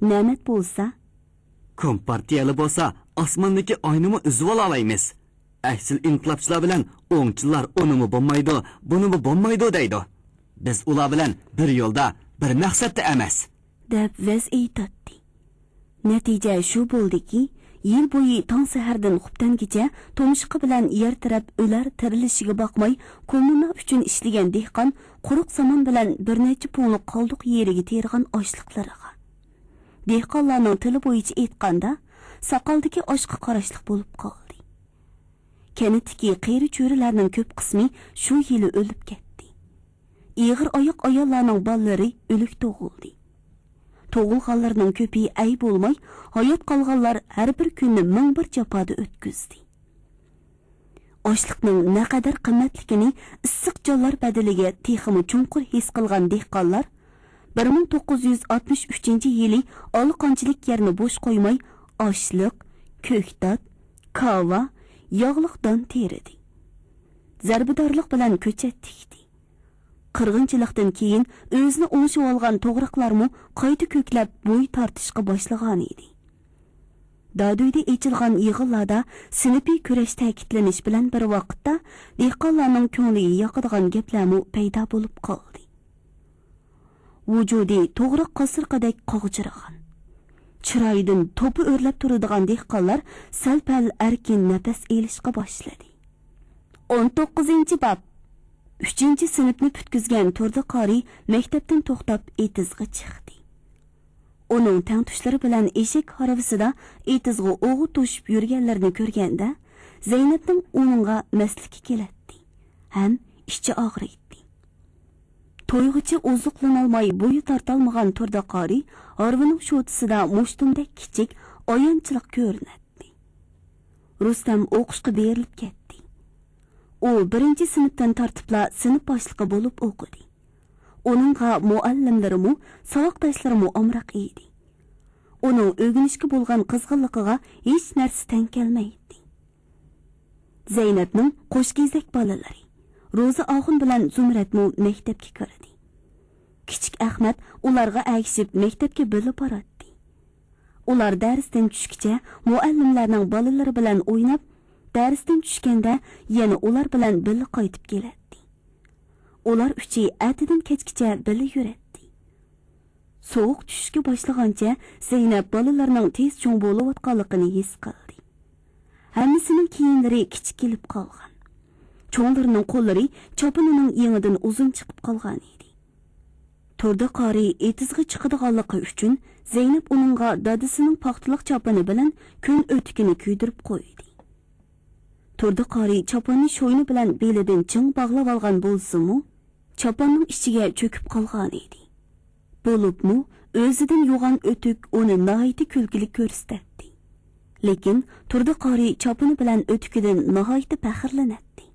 نەمەت بولسا، كومپارتىيەلى بولسا ئاسماندىكى ئاينىمۇ ئۈزۈۋالالايمىز. ئەكسىل ئىنقىلابچىلار بىلەن ئوڭچىلار ئۇنىمۇ بولمايدۇ، بۇنىمۇ بولمايدۇ دەيدۇ. بىز ئۇلار بىلەن بىر يولدا، بىر مەقسەتتە ئەمەس. دەپ ۋەز ئېيتاتتى. نەتىجە شۇ بولدىكى، يىل بويى تاڭ سەھەردىن خۇپتەنگىچە تۇمشۇقى بىلەن يەر تىرەپ ئۆلەر تىرىلىشىگە باقماي، كوممۇنا ئۈچۈن ئىشلىگەن دېھقان قۇرۇق سامان بىلەن بىر نەچچە پۇڭلۇق قالدۇق يېرىگە تېرىغان ئاشلىقلىرىغا، دېھقانلارنىڭ تىلى بويىچە ئېيتقاندا، ساقالدىكى ئاشقا قاراشلىق بولۇپ قالدى. كەنتتىكى قېرى-چۈرىلەرنىڭ كۆپ قىسمى شۇ يىلى ئۆلۈپ كەتتى. ئېغىر ئاياق ئاياللارنىڭ بالىلىرى ئۆلۈك تۇغۇلدى. تۇغۇلغانلارنىڭ كۆپى ئەي بولماي، ھايات قالغانلار ھەر بىر كۈننى مىڭ بىر جاپادا ئۆتكۈزدى. ئاشلىقنىڭ نەقەدەر قىممەتلىكىنى ئىسسىق جانلار بەدىلىگە تېخىمۇ چوڭقۇر ھېس قىلغان دېھقانلار بىر مىڭ توققۇز يۈز ئاتمىش ئۈچىنچى يىلى ئالا قانچىلىك يەرنى بوش قويماي، ئاشلىق، كۆكتات، كاۋا، ياغلىق دان تېرىدى. زەربىدارلىق بىلەن كۆچەت تىكتى. قىرغىنچىلىقتىن كېيىن ئۆزىنى ئوڭشىۋالغان توغراقلارمۇ قايتا كۆكلەپ بوي تارتىشقا باشلىغانىدى. دادۈيدە ئېچىلغان يىغىنلاردا سىنىپىي كۈرەش تەكىتلىنىش بىلەن بىر ۋاقىتتا، دېھقانلارنىڭ كۆڭلىگە ياقىدىغان گەپلەرمۇ پەيدا بولۇپ قالدى. ۋۇجۇدى توغراق قاسرىقىدەك قاغجىرىغان، چىرايىدىن توپا ئۆرلەپ تۇرىدىغان دېھقانلار سەل-پەل ئەركىن نەپەس ئېلىشقا باشلىدى. ئون توققۇزىنچى باب. ئۈچىنچى سىنىپنى پۈتكۈزگەن تۇردى قارى مەكتەپتىن توختاپ ئېتىزغا چىقتى. ئۇنىڭ تەڭتۇشلىرى بىلەن ئېشەك ھارۋىسىدا ئېتىزغا ئوغۇت توشۇپ يۈرگەنلىرىنى كۆرگەندە، زەينەپنىڭ ئۇنىڭغا مەستلىكى كېلەتتى ھەم ئىچى ئاغرىيتتى. تويغىچە ئوزۇقلىنالماي بويى تارتالمىغان تۇردى قارى ھارۋىنىڭ شوتىسىدا مۇشتۇمدەك كىچىك، ئايانچلىق كۆرۈنەتتى. رۇستەم ئوقۇشقا بېرىلىپ كەتتى. ئۇ بىرىنچى سىنىپتىن تارتىپلا سىنىپ باشلىقى بولۇپ ئوقۇدى. ئۇنىڭغا مۇئەللىملىرىمۇ، ساۋاقداشلىرىمۇ ئامراق ئىدى. ئۇنىڭ ئۆگىنىشكە بولغان قىزغىنلىقىغا ھېچ نەرسە تەڭ كەلمەيتتى. زەينەپنىڭ قوشكېزەك بالىلىرى، روزى ئاخۇن بىلەن زۇمرەتمۇ مەكتەپكە كىردى. كىچىك ئەخمەت ئۇلارغا ئەگىشىپ مەكتەپكە بىللە باراتتى. ئۇلار دەرستىن چۈشكىچە مۇئەللىملەرنىڭ بالىلىرى بىلەن ئويناپ، دەرستىن چۈشكەندە يەنە ئۇلار بىلەن بىللە قايتىپ كېلەتتى. ئۇلار ئۈچى ئەتىدىن كەچكىچە بىللە يۈرەتتى. سوغۇق چۈشۈشكە باشلىغانچە زەينەپ بالىلارنىڭ تېز چوڭ بولۇۋاتقانلىقىنى ھېس قىلدى. ھەممىسىنىڭ كىيىملىرى كىچىك كېلىپ قالغان. چوڭلىرىنىڭ قوللىرى چاپىنىنىڭ يېڭىدىن ئۇزۇن چىقىپ قالغانىدى. تۇردى قارى ئېتىزغا چىقىدىغانلىقى ئۈچۈن زەينەپ ئۇنىڭغا دادىسىنىڭ پاختىلىق چاپىنى بىلەن كۈن ئۆتۈكىنى كىيدۈرۈپ قويدى. تۇردى قارى چاپاننى شوينا بىلەن بېلىدىن چىڭ باغلاۋالغان بولسىمۇ، چاپاننىڭ ئىچىگە چۆكۈپ قالغانىدى. بولۇپمۇ ئۆزىدىن يوغان ئۆتۈك ئۇنى ناھايىتى كۈلكىلىك كۆرسىتەتتى. لېكىن تۇردى قارى چاپىنى بىلەن ئۆتۈكىدىن ناھايىتى پەخىرلىنەتتى.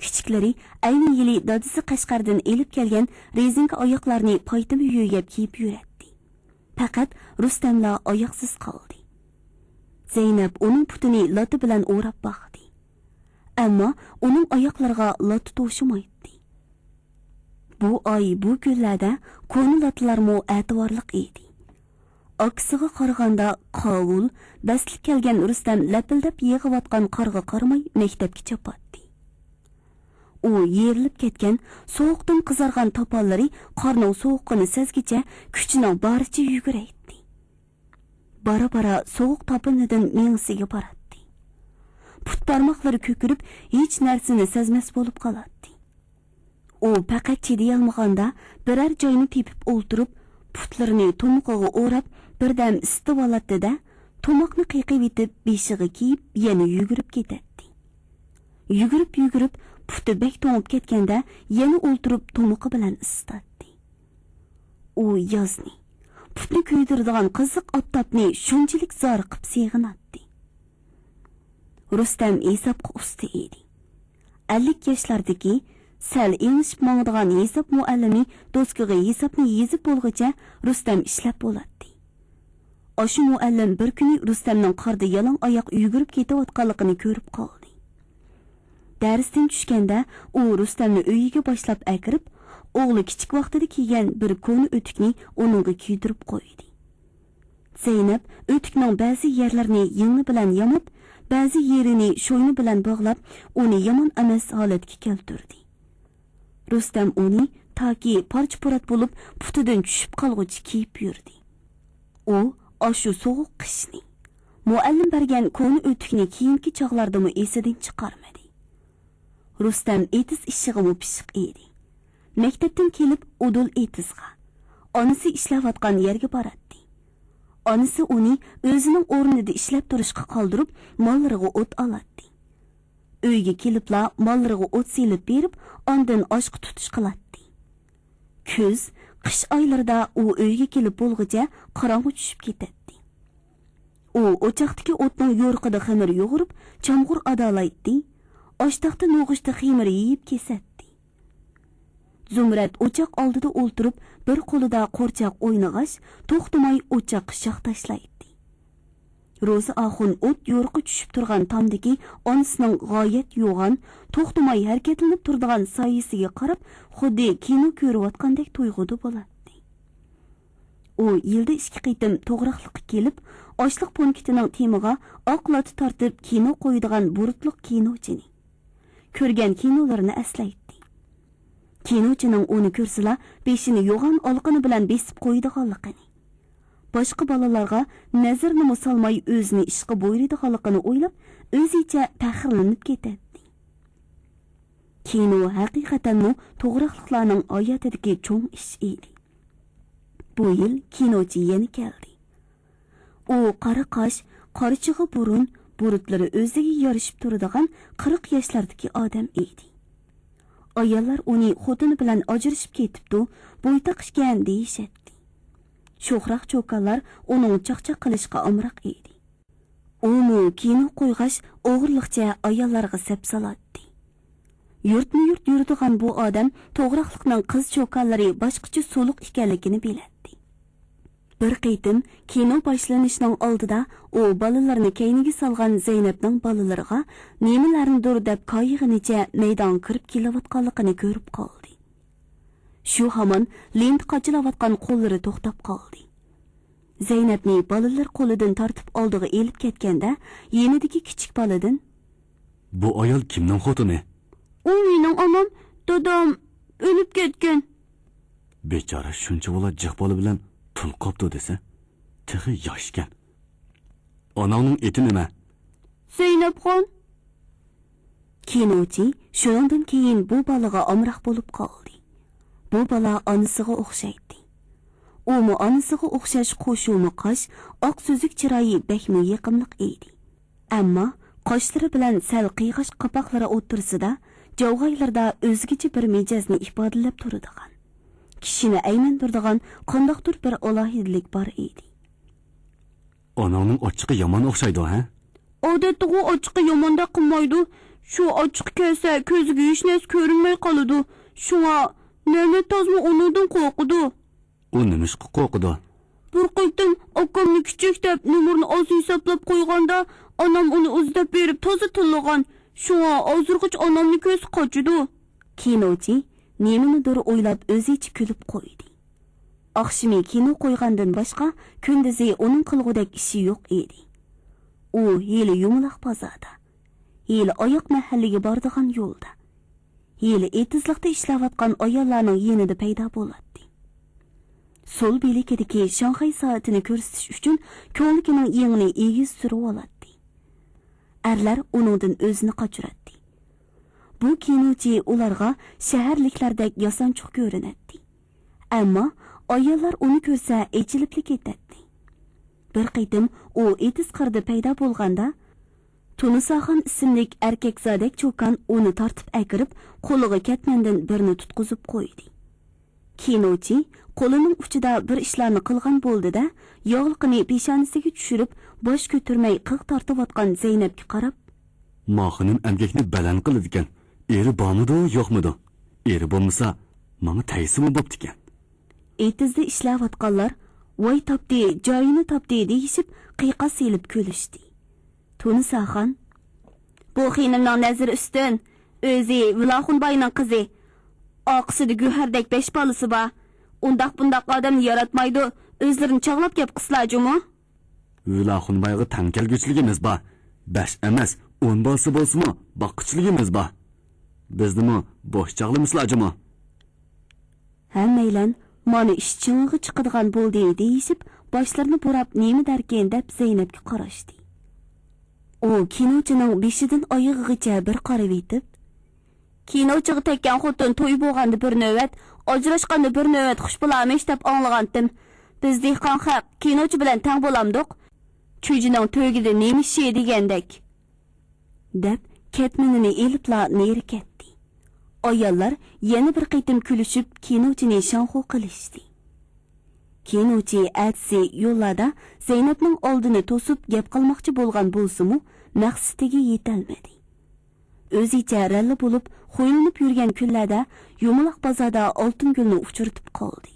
كىچىكلىرى ئەينى يىلى دادىسى قەشقەردىن ئېلىپ كەلگەن رېزىنكە ئاياقلارنى پايتىمۇ يۆگەپ كىيىپ يۈرەتتى. پەقەت رۇستەملا ئاياقسىز قالدى. زەينەپ ئۇنىڭ پۇتىنى لاتا بىلەن ئوراپ باقتى. ئەمما ئۇنىڭ ئاياقلىرىغا لاتا توشىمايتتى. بۇ ئاي، بۇ كۈنلەردە كونا لاتىلارمۇ ئەتىۋارلىق ئىدى. ئاكىسىغا قارىغاندا قاۋۇل، بەستلىك كەلگەن رۇستەم لەپىلدەپ يىغىۋاتقان قارغا قارىماي مەكتەپكە چاپاتتى. ئۇ يېرىلىپ كەتكەن، سوغۇقتىن قىزارغان تاپانلىرى قارنىڭ سوغۇقىنى سەزگۈچە كۈچىنىڭ بارىچە يۈگۈرەيتتى. بارا-بارا سوغۇق تاپىنىدىن مېڭىسىگە باراتتى. پۇت بارماقلىرى كۆكىرىپ، ھېچ نەرسىنى سەزمەس بولۇپ قالاتتى. ئۇ پەقەت چىدىيالمىغاندا، بىرەر جاينى تېپىپ ئولتۇرۇپ، پۇتلىرىنى تومىقىغا ئوراپ، بىردەم ئىسسىتىۋالاتتى-دە، توماقنى قېقىۋېتىپ، بېشىغا كىيىپ، يەنە يۈگۈرۈپ كېتەتتى. يۈگۈرۈپ-يۈگۈرۈپ، پۇتى بەك توڭۇپ كەتكەندە، يەنە ئولتۇرۇپ، تومىقى بىلەن ئىسسىتاتتى. ئۇ يازنى، پۇتنى كۆيدۈرىدىغان قىزىق ئاپتاپنى شۇنچىلىك زارىقىپ سېغىناتتى. رۇستەم ھېسابقا ئۇستا ئىدى. ئەللىك ياشلاردىكى، سەل ئېڭىشىپ ماڭىدىغان ھېساب مۇئەللىمى دوسكىغا ھېسابنى يېزىپ بولغۇچە رۇستەم ئىشلەپ بولاتتى. ئاشۇ مۇئەللىم بىر كۈنى رۇستەمنىڭ قاردا يالاڭ ئاياق يۈگۈرۈپ كېتىۋاتقانلىقىنى كۆرۈپ قالدى. دەرستىن چۈشكەندە ئۇ رۇستەمنى ئۆيىگە باشلاپ ئەكىرىپ، ئوغلى كىچىك ۋاقتىدا كىيگەن بىر كونا ئۆتۈكنى ئۇنىڭغا كىيدۈرۈپ قويدى. زەينەپ ئۆتۈكنىڭ بەزى يەرلىرىنى يىڭنە بىلەن ياماپ، بەزى يېرىنى شوينا بىلەن باغلاپ، ئۇنى يامان ئەمەس ھالەتكە كەلتۈردى. رۇستەم ئۇنى تاكى پارچە-پۇرات بولۇپ، پۇتىدىن چۈشۈپ قالغۇچە كىيىپ يۈردى. ئۇ ئاشۇ سوغۇق قىشنى، مۇئەللىم بەرگەن كونا ئۆتۈكنى كېيىنكى چاغلاردىمۇ ئېسىدىن چىقارمىدى. رۇستەم ئېتىز ئىشىغىمۇ پىششىق ئىدى. مەكتەپتىن كېلىپ ئۇدۇل ئېتىزغا، ئانىسى ئىشلەۋاتقان يەرگە باراتتى. ئانىسى ئۇنى ئۆزىنىڭ ئورنىدا ئىشلەپ تۇرۇشقا قالدۇرۇپ، ماللىرىغا ئوت ئالاتتى. ئۆيگە كېلىپلا ماللىرىغا ئوت سېلىپ بېرىپ، ئاندىن ئاشقا تۇتۇش قىلاتتى. كۈز، قىش ئايلىرىدا ئۇ ئۆيگە كېلىپ بولغۇچە قاراڭغۇ چۈشۈپ كېتەتتى. ئۇ ئوچاقتىكى ئوتنىڭ يورۇقىدا خېمىر يۇغۇرۇپ، چامغۇر ئادالايتتى، ئاشتاختا نوغۇچتا خېمىر يېيىپ كېسەتتى. زۇمرەت ئوچاق ئالدىدا ئولتۇرۇپ، بىر قولىدا قورچاق ئوينىغاچ، توختىماي ئوچاققا شاخ تاشلايتتى. روزى ئاخۇن ئوت يورۇقى چۈشۈپ تۇرغان تامدىكى ئانىسىنىڭ غايەت يوغان، توختىماي ھەرىكەتلىنىپ تۇرىدىغان سايىسىگە قاراپ، خۇددى كىنو كۆرۈۋاتقاندەك تۇيغۇدا بولاتتى. ئۇ يىلدا ئىككى قېتىم توغراقلىققا كېلىپ، ئاشلىق پونكىتىنىڭ تېمىغا ئاق لاتا تارتىپ كىنو قويىدىغان بۇرۇتلۇق كىنوچىنى، كۆرگەن كىنولىرىنى ئەسلەيتتى. كىنوچىنىڭ ئۇنى كۆرسىلا، بېشىنى يوغان ئالىقىنى بىلەن بېسىپ قويىدىغانلىقىنى، باشقا بالىلارغا نەزىرىنىمۇ سالماي ئۆزىنى ئىشقا بۇيرۇيدىغانلىقىنى ئويلاپ، ئۆزىچە پەخىرلىنىپ كېتەتتى. كىنو ھەقىقەتەنمۇ توغراقلىقلارنىڭ ھاياتىدىكى چوڭ ئىش ئىدى. بۇ يىل كىنوچى يەنە كەلدى. ئۇ قارا قاش، قارىچىغا بۇرۇن، بۇرۇتلىرى ئۆزىگە يارىشىپ تۇرىدىغان قىرىق ياشلاردىكى ئادەم ئىدى. ئاياللار ئۇنى خوتۇنى بىلەن ئاجرىشىپ كېتىپتۇ، بويتاق ئىكەن دېيىشەتتى. شوخراق چوكانلار ئۇنىڭ چاقچاق قىلىشىغا ئامراق ئىدى. ئۇمۇ كىنو قويغاچ ئوغرىلىقچە ئاياللارغا سەپ سالاتتى. يۇرتمۇ يۇرت يۈرىدىغان بۇ ئادەم توغراقلىقنىڭ قىز چوكانلىرى باشقىچە سۇلۇق ئىكەنلىكىنى بىلەتتى. بىر قېتىم كىنو باشلىنىشنىڭ ئالدىدا ئۇ بالىلىرىنى كەينىگە سالغان زەينەپنىڭ بالىلىرىغا نېمىلەرنىدۇر دەپ كايىغىنىچە مەيدانغا كىرىپ كېلىۋاتقانلىقىنى كۆرۈپ قالدى. شۇ ھامان لېنتا قاچىلاۋاتقان قوللىرى توختاپ قالدى. زەينەپنى بالىلىرى قولىدىن تارتىپ ئالدىغا ئېلىپ كەتكەندە، يېنىدىكى كىچىك بالىدىن، «بۇ ئايال كىمنىڭ خوتۇنى؟» «ئۇ مېنىڭ ئانام، دادام ئۆلۈپ كەتكەن.» «بىچارە شۇنچە بالا جىق بالا بىلەن تۇل قاپتۇ دېسە، تېخى ياش ئىكەن. ئاناڭنىڭ ئېتى نېمە؟» «زەينەپخان.» كىنوچى شۇنىڭدىن كېيىن بۇ بالىغا ئامراق بولۇپ قالدى. بۇ بالا ئانىسىغا ئوخشايتتى. ئۇمۇ ئانىسىغا ئوخشاش قوشۇما قاش، ئاق سۈزۈك چىرايى بەكمۇ يېقىملىق ئىدى. ئەمما قاشلىرى بىلەن سەل قىيغاچ قاپاقلىرى ئوتتۇرىسىدا جاۋغايلىرىدا ئۆزگىچە بىر مىجەزنى ئىپادىلەپ تۇرىدىغان، كىشىنى ئەيمەندۈرىدىغان قانداقتۇر بىر ئالاھىدىلىك بار ئىدى. «ئاناڭنىڭ ئاچچىقى يامان ئوخشايدۇ، ھە؟» «ئادەتتىغۇ ئاچچىقى ياماندەك قىلمايدۇ. شۇ ئاچچىقى كەلسە، كۆزىگە ھېچ نەرسە كۆرۈنمەي قالىدۇ. شۇڭا نەمەت تازمۇ ئۇنىڭدىن قورقىدۇ.» «ئۇ نېمىشقا قورقىدۇ؟» «بىر قېتىم ئاكامنى كىچىك دەپ، نومۇرنى ئاز ھېسابلاپ قويغاندا، ئانام ئۇنى ئىزدەپ بېرىپ تازا تىللىغان. شۇڭا ھازىرغىچە ئانامنى كۆرسە قاچىدۇ.» كىنوچى نېمىنىدۇر ئويلاپ، ئۆزىچە كۈلۈپ قويدى. ئاخشىمى كىنو قويغاندىن باشقا، كۈندۈزى ئۇنىڭ قىلغۇدەك ئىشى يوق ئىدى. ئۇ ھېلى يۇمىلاق بازاردا، ھېلى ئاياق مەھەللىگە بارىدىغان يولدا، ھېلى ئېتىزلىقتا ئىشلەۋاتقان ئاياللارنىڭ يېنىدا پەيدا بولاتتى. سول بىلىكىدىكى شاڭخەي سائىتىنى كۆرسىتىش ئۈچۈن كۆڭلىكىنىڭ يېڭىنى ئېگىز سۈرۈۋالاتتى. ئەرلەر ئۇنىڭدىن ئۆزىنى قاچۇراتتى. بۇ كىنوچى ئۇلارغا شەھەرلىكلەردەك ياسانچۇق كۆرۈنەتتى. ئەمما ئاياللار ئۇنى كۆرسە ئېچىلىپلا كېتەتتى. بىر قېتىم ئۇ ئېتىز قىرىدا پەيدا بولغاندا، تۇنساخان ئىسىملىك ئەركەكزادەك چوكان ئۇنى تارتىپ ئەكىرىپ، قولىغا كەتمەندىن بىرنى تۇتقۇزۇپ قويدى. كىنوچى قولىنىڭ ئۇچىدا بىر ئىشلارنى قىلغان بولدى-دە، ياغلىقىنى پېشانىسىگە چۈشۈرۈپ، باش كۆتۈرمەي قىغ تارتىۋاتقان زەينەپكە قاراپ، ما خېنىم ئەمگەكنى بەلەن قىلىدىكەن. ئېرى بارمىدۇ، يوقمىدۇ؟ ئېرى بولمىسا، ماڭا تەگسىمۇ بوپتىكەن. ئېتىزدا ئىشلەۋاتقانلار، ۋاي تاپتى، جايىنى تاپتى دېيىشىپ، قىيقاس سېلىپ كۈلۈشتى. تۇنساخان، بۇ خېنىمنىڭ نەزىرى ئۈستۈن، ئۆزى ۋىلاخۇن باينىڭ قىزى. ئارقىسىدا گۆھەردەك بەش بالىسى بار. ئۇنداق بۇنداق ئادەمنى ياراتمايدۇ، ئۆزلىرىنى چاغلاپ گەپ قىلسىلا جۇمۇ. ۋىلاخۇن بايغا تەڭ كەلگۈچىلىكىمىز بار. بەش ئەمەس، ئون بالىسى بولسىمۇ، باققۇچىلىكىمىز بار. بىزنىمۇ بوش چاغلىمىسىلا جۇمۇ. ھەممەيلەن مانا ئىش چىڭىغا چىقىدىغان بولدى دېيىشىپ، باشلىرىنى بۇراپ نېمە دەركىن دەپ زەينەپكە قاراشتى. ئۇ كىنوچىنىڭ بېشىدىن ئايىغىغىچە بىر قارىۋېتىپ، كىنوچىغا تەگكەن خوتۇن تويى بولغاندا بىر نۆۋەت، ئاجراشقاندا بىر نۆۋەت خۇش بولارمىش دەپ ئاڭلىغانتىم. بىز دېھقان خەق كىنوچى بىلەن تەڭ بولامدۇق؟ چۈجىنىڭ تۆگىدە نېمە ئىشى دېگەندەك. دەپ، كەتمىنىنى ئېلىپلا نېرى كەتتى. ئاياللار يەنە بىر قېتىم كۈلۈشۈپ، كىنوچىنى شاڭخۇ قىلىشتى. كىنوچى ئەتىسى يوللاردا زەينەپنىڭ ئالدىنى توسۇپ گەپ قىلماقچى بولغان بولسىمۇ، مەقسىتىگە يېتەلمىدى. ئۆزىچە رەللە بولۇپ، خۇيلىنىپ يۈرگەن كۈنلەردە يۇمىلاق بازاردا ئالتۇنگۈلنى ئۇچرىتىپ قالدى.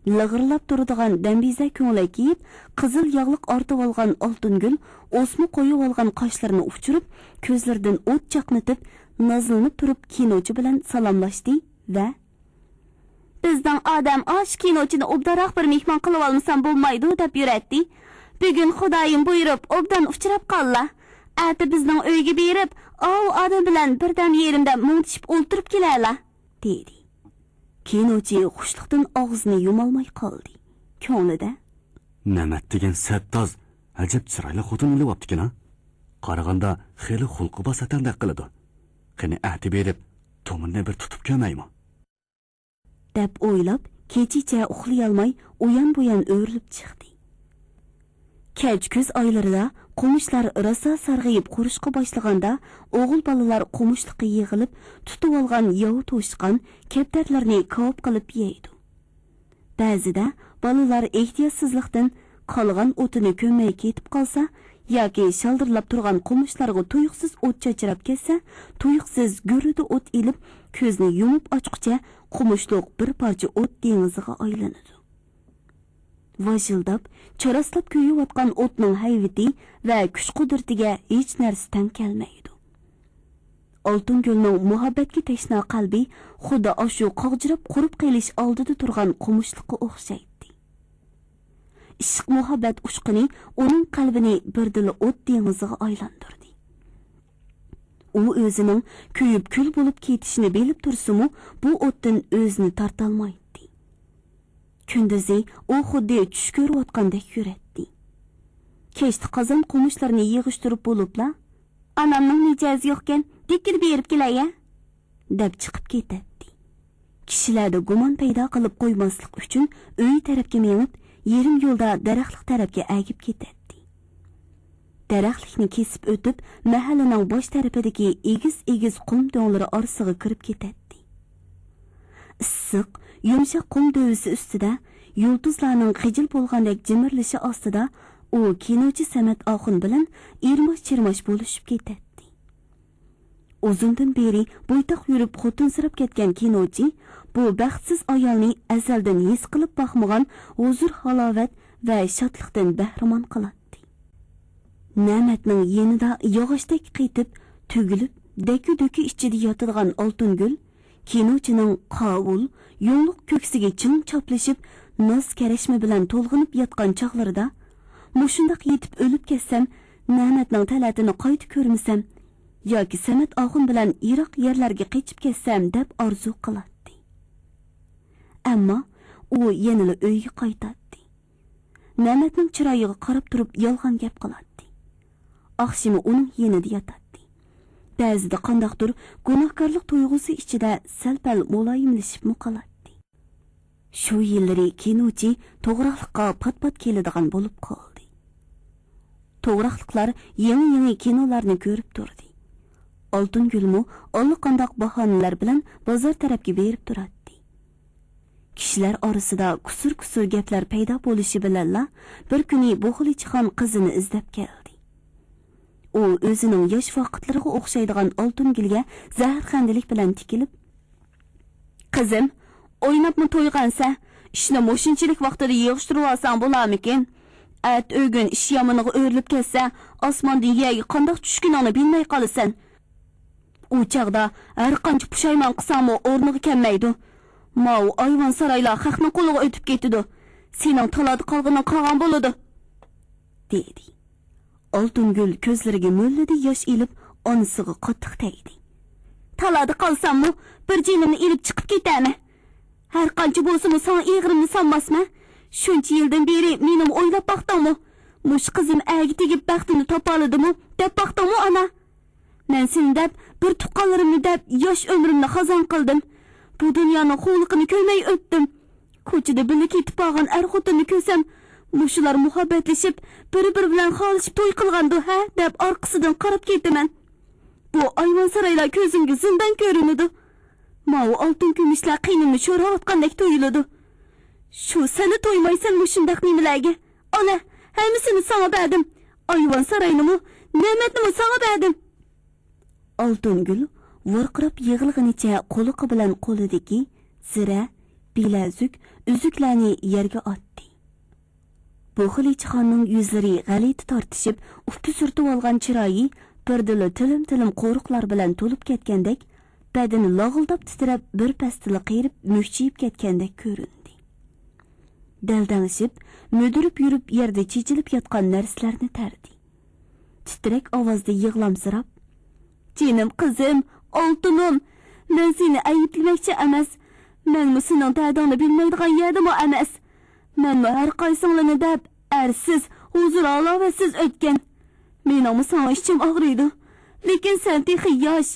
لىغىرلاپ تۇرىدىغان دەمبىزە كۆڭلەك كىيىپ، قىزىل ياغلىق ئارتىۋالغان ئالتۇنگۈل ئوسما قويۇۋالغان قاشلىرىنى ئۇچۇرۇپ، كۆزلىرىدىن ئوت چاقنىتىپ، نازلىنىپ تۇرۇپ كىنوچى بىلەن سالاملاشتى ۋە، بىزنىڭ ئادەم ئاشۇ كىنوچىنى ئوبدانراق بىر مېھمان قىلىۋالمىسام بولمايدۇ دەپ يۈرەتتى. بۈگۈن خۇدايىم بۇيرۇپ، ئوبدان ئۇچراپ قاللا. ئەتە بىزنىڭ ئۆيگە بېرىپ، ئاۋۇ ئادەم بىلەن بىردەم يېرىمدەم مۇڭدىشىپ ئولتۇرۇپ كېلەلا، دېدى. كىنوچى خۇشلۇقتىن ئاغزىنى يۇمالماي قالدى. كۆڭلىدە، نەمەت دېگەن سەت تاز، ئەجەب چىرايلىق خوتۇن ئېلىۋاپتىكىن ھە. قارىغاندا خېلى خۇلقى بار سەتەندەك قىلىدۇ. قېنى ئەتە بېرىپ، تومۇرنى بىر تۇتۇپ كۆرمەيمۇ؟ دەپ ئويلاپ، كېچىچە ئۇخلىيالماي ئۇيان-بۇيان ئۆرۈلۈپ چىقتى. كەچ كۈز ئايلىرىدا قومۇشلار راسا سارغىيىپ قۇرۇشقا باشلىغاندا، ئوغۇل بالىلار قومۇشلۇققا يىغىلىپ، تۇتۇۋالغان ياۋا توشقان، كەپتەرلەرنى كاۋاپ قىلىپ يەيدۇ. بەزىدە بالىلار ئېھتىياتسىزلىقتىن قالغان ئوتىنى كۆممەي كېتىپ قالسا ياكى شالدىرلاپ تۇرغان قومۇشلارغا تۇيۇقسىز ئوت چاچراپ كەتسە، تۇيۇقسىز گۈررىدە ئوت ئېلىپ، كۆزنى يۇمۇپ ئاچقۇچە قومۇشلۇق بىر پارچە ئوت دېڭىزىغا ئايلىنىدۇ. ۋاژىلداپ، چاراسلاپ كۆيۈۋاتقان ئوتنىڭ ھەيۋىتى ۋە كۈچ-قۇدرىتىگە ھېچ نەرسە تەڭ كەلمەيدۇ. ئالتۇنگۈلنىڭ مۇھەببەتكە تەشنا قەلبى خۇددى ئاشۇ قاغجىراپ قۇرۇپ قېلىش ئالدىدا تۇرغان قومۇشلۇققا ئوخشايتتى. ئىشق-مۇھەببەت ئۇچقۇنى ئۇنىڭ قەلبىنى بىردىنلا ئوت دېڭىزىغا ئايلاندۇردى. ئۇ ئۆزىنىڭ كۆيۈپ كۈل بولۇپ كېتىشىنى بىلىپ تۇرسىمۇ، بۇ ئوتتىن ئۆزىنى تارتالمايتتى. كۈندۈزى ئۇ خۇددى چۈش كۆرۈۋاتقاندەك يۈرەتتى. كەچتە قازان قومۇشلىرىنى يىغىشتۇرۇپ بولۇپلا، ئانامنىڭ مىجەزى يوقكەن، دىككىدە بېرىپ كېلەي ھە، دەپ چىقىپ كېتەتتى. كىشىلەردە گۇمان پەيدا قىلىپ قويماسلىق ئۈچۈن ئۆيى تەرەپكە مېڭىپ، يېرىم يولدا دەرەخلىك تەرەپكە ئەگىپ كېتەتتى. دەرەخلىكنى كېسىپ ئۆتۈپ، مەھەللىنىڭ باش تەرىپىدىكى ئېگىز-ئېگىز قۇم دۆڭلىرى ئارىسىغا كىرىپ كېتەتتى. ئىسسىق، يۇمشاق قۇم دۆۋىسى ئۈستىدە يۇلتۇزلارنىڭ خىجىل بولغاندەك جىمىرلىشى ئاستىدا ئۇ كىنوچى سەمەت ئاخۇن بىلەن ئىرماش-چىرماش بولۇشۇپ كېتەتتى. ئۇزۇندىن بېرى بويتاق يۈرۈپ خوتۇنسىراپ كەتكەن كىنوچى بۇ بەختسىز ئايالنى ئەزەلدىن ھېس قىلىپ باقمىغان ھۇزۇر-ھالاۋەت ۋە شادلىقتىن بەھرىمەن قىلاتتى. نەمەتنىڭ يېنىدا ياغاچتەك قېتىپ، تۈگۈلۈپ، دەككە-دۈككە ئىچىدە ياتىدىغان ئالتۇنگۈل كىنوچىنىڭ قاۋۇل، يۇڭلۇق كۆكسىگە چىڭ چاپلىشىپ، ناز-كەرەشمە بىلەن تولغىنىپ ياتقان چاغلىرىدا، مۇشۇنداق يېتىپ ئۆلۈپ كەتسەم، نەمەتنىڭ تەلەتىنى قايتا كۆرمىسەم ياكى سەمەت ئاخۇن بىلەن يىراق يەرلەرگە قېچىپ كەتسەم دەپ ئارزۇ قىلاتتى. ئەمما ئۇ يەنىلا ئۆيگە قايتاتتى. نەمەتنىڭ چىرايىغا قاراپ تۇرۇپ يالغان گەپ قىلاتتى. ئاخشىمى ئۇنىڭ يېنىدا ياتاتتى. بەزىدە قانداقتۇر گۇناھكارلىق تۇيغۇسى ئىچىدە سەل-پەل مۇلايىملىشىپمۇ قالاتتى. شۇ يىللىرى كىنوچى توغراقلىققا پات-پات كېلىدىغان بولۇپ قالدى. توغراقلىقلار يېڭى-يېڭى كىنولارنى كۆرۈپ تۇردى. ئالتۇنگۈلمۇ ئاللىقانداق باھانىلەر بىلەن بازار تەرەپكە بېرىپ تۇراتتى. كىشىلەر ئارىسىدا كۇسۇر-كۇسۇر گەپلەر پەيدا بولۇشى بىلەنلا، بىر كۈنى بۇغىلىچىخان قىزىنى ئىزدەپ كەلدى. ئۇ ئۆزىنىڭ ياش ۋاقىتلىرىغا ئوخشايدىغان ئالتۇنگۈلگە زەھەرخەندىلىك بىلەن تىكىلىپ، «قىزىم، ئويناپمۇ تويغانسەن؟ ئىشنى مۇشۇنچىلىك ۋاقتىدا يىغىشتۇرۇۋالساڭ بولارمىكىن؟ ئەتە ئۆگۈن ئىش يامىنىغا ئۆرۈلۈپ كەتسە، ئاسماندىن يەرگە قانداق چۈشكىنىڭنى بىلمەي قالىسەن. ئۇ چاغدا ھەرقانچە پۇشايمان قىلساڭمۇ ئورنىغا كەلمەيدۇ. ماۋۇ ئايۋان سارايلار خەقنىڭ قولىغا ئۆتۈپ كېتىدۇ. سېنىڭ تالادا قالغىنىڭ قالغان بولىدۇ» دېدى. ئالتۇنگۈل كۆزلىرىگە مۆللىدە ياش ئېلىپ، ئانىسىغا قاتتىق تەگدى. «تالادا قالساممۇ، بىر جېنىمنى ئېلىپ چىقىپ كېتەمەن. ھەرقانچە بولسىمۇ ساڭا ئېغىرىمنى سالماسمەن. شۇنچە يىلدىن بېرى مېنىمۇ ئويلاپ باقتىڭمۇ؟ مۇشۇ قىزىم ئەگە تېگىپ بەختىنى تاپالىدىمۇ دەپ باقتىڭمۇ، ئانا؟ مەن سېنى دەپ، بىر تۇغقانلىرىمنى دەپ ياش ئۆمرۈمنى خازان قىلدىم. بۇ دۇنيانىڭ خۇۋلۇقىنى كۆرمەي ئۆتتۈم. كوچىدا بىللە كېتىپ بارغان ئەر-خوتۇننى كۆرسەم، مۇشۇلار مۇھەببەتلىشىپ، بىر-بىرى بىلەن خالىشىپ توي قىلغاندۇ ھە دەپ ئارقىسىدىن قاراپ كېتىمەن. بۇ ئايۋان سارايلار كۆزۈمگە زىندان كۆرۈنىدۇ. ماۋۇ ئالتۇن كۈمۈشلەر قېنىمنى شورىۋاتقاندەك تۇيۇلىدۇ. شۇ سەنلا تويمايسەن مۇشۇنداق نېمىلەرگە. ئانا، ھەممىسىنى ساڭا بەردىم. ئايۋان ساراينىمۇ، نەمەتنىمۇ ساڭا بەردىم.» ئالتۇنگۈل ۋارقىراپ يىغلىغىنىچە قۇلىقى بىلەن قولىدىكى زىرە، بىلەزۈك، ئۈزۈكلەرنى يەرگە ئاتتى. بۇغىلىچىخاننىڭ يۈزلىرى غەلىتە تارتىشىپ، ئۇپپا سۈرتۈۋالغان چىرايى بىردىنلا تىلىم-تىلىم قورۇقلار بىلەن تولۇپ كەتكەندەك، بەدىنى لاغىلداپ تىترەپ، بىر پەستىلا قېرىپ، مۈكچىيىپ كەتكەندەك كۆرۈندى. دەلدەڭشىپ، مۈدۈرۈپ يۈرۈپ، يەردە چېچىلىپ ياتقان نەرسىلەرنى تەردى. تىترەك ئاۋازدا يىغلامسىراپ، «جېنىم قىزىم، ئالتۇنۇم، مەن سېنى ئەيىبلىمەكچى ئەمەس. مەنمۇ سېنىڭ دەردىڭنى بىلمەيدىغان يەردىمۇ ئەمەس. مەنمۇ ھەر قايسىڭلارنى دەپ، ئەرسىز، ھۇزۇر-ھالاۋەتسىز ئۆتكەن. مېنىڭمۇ ساڭا ئىچىم ئاغرىيدۇ. لېكىن سەن تېخى ياش.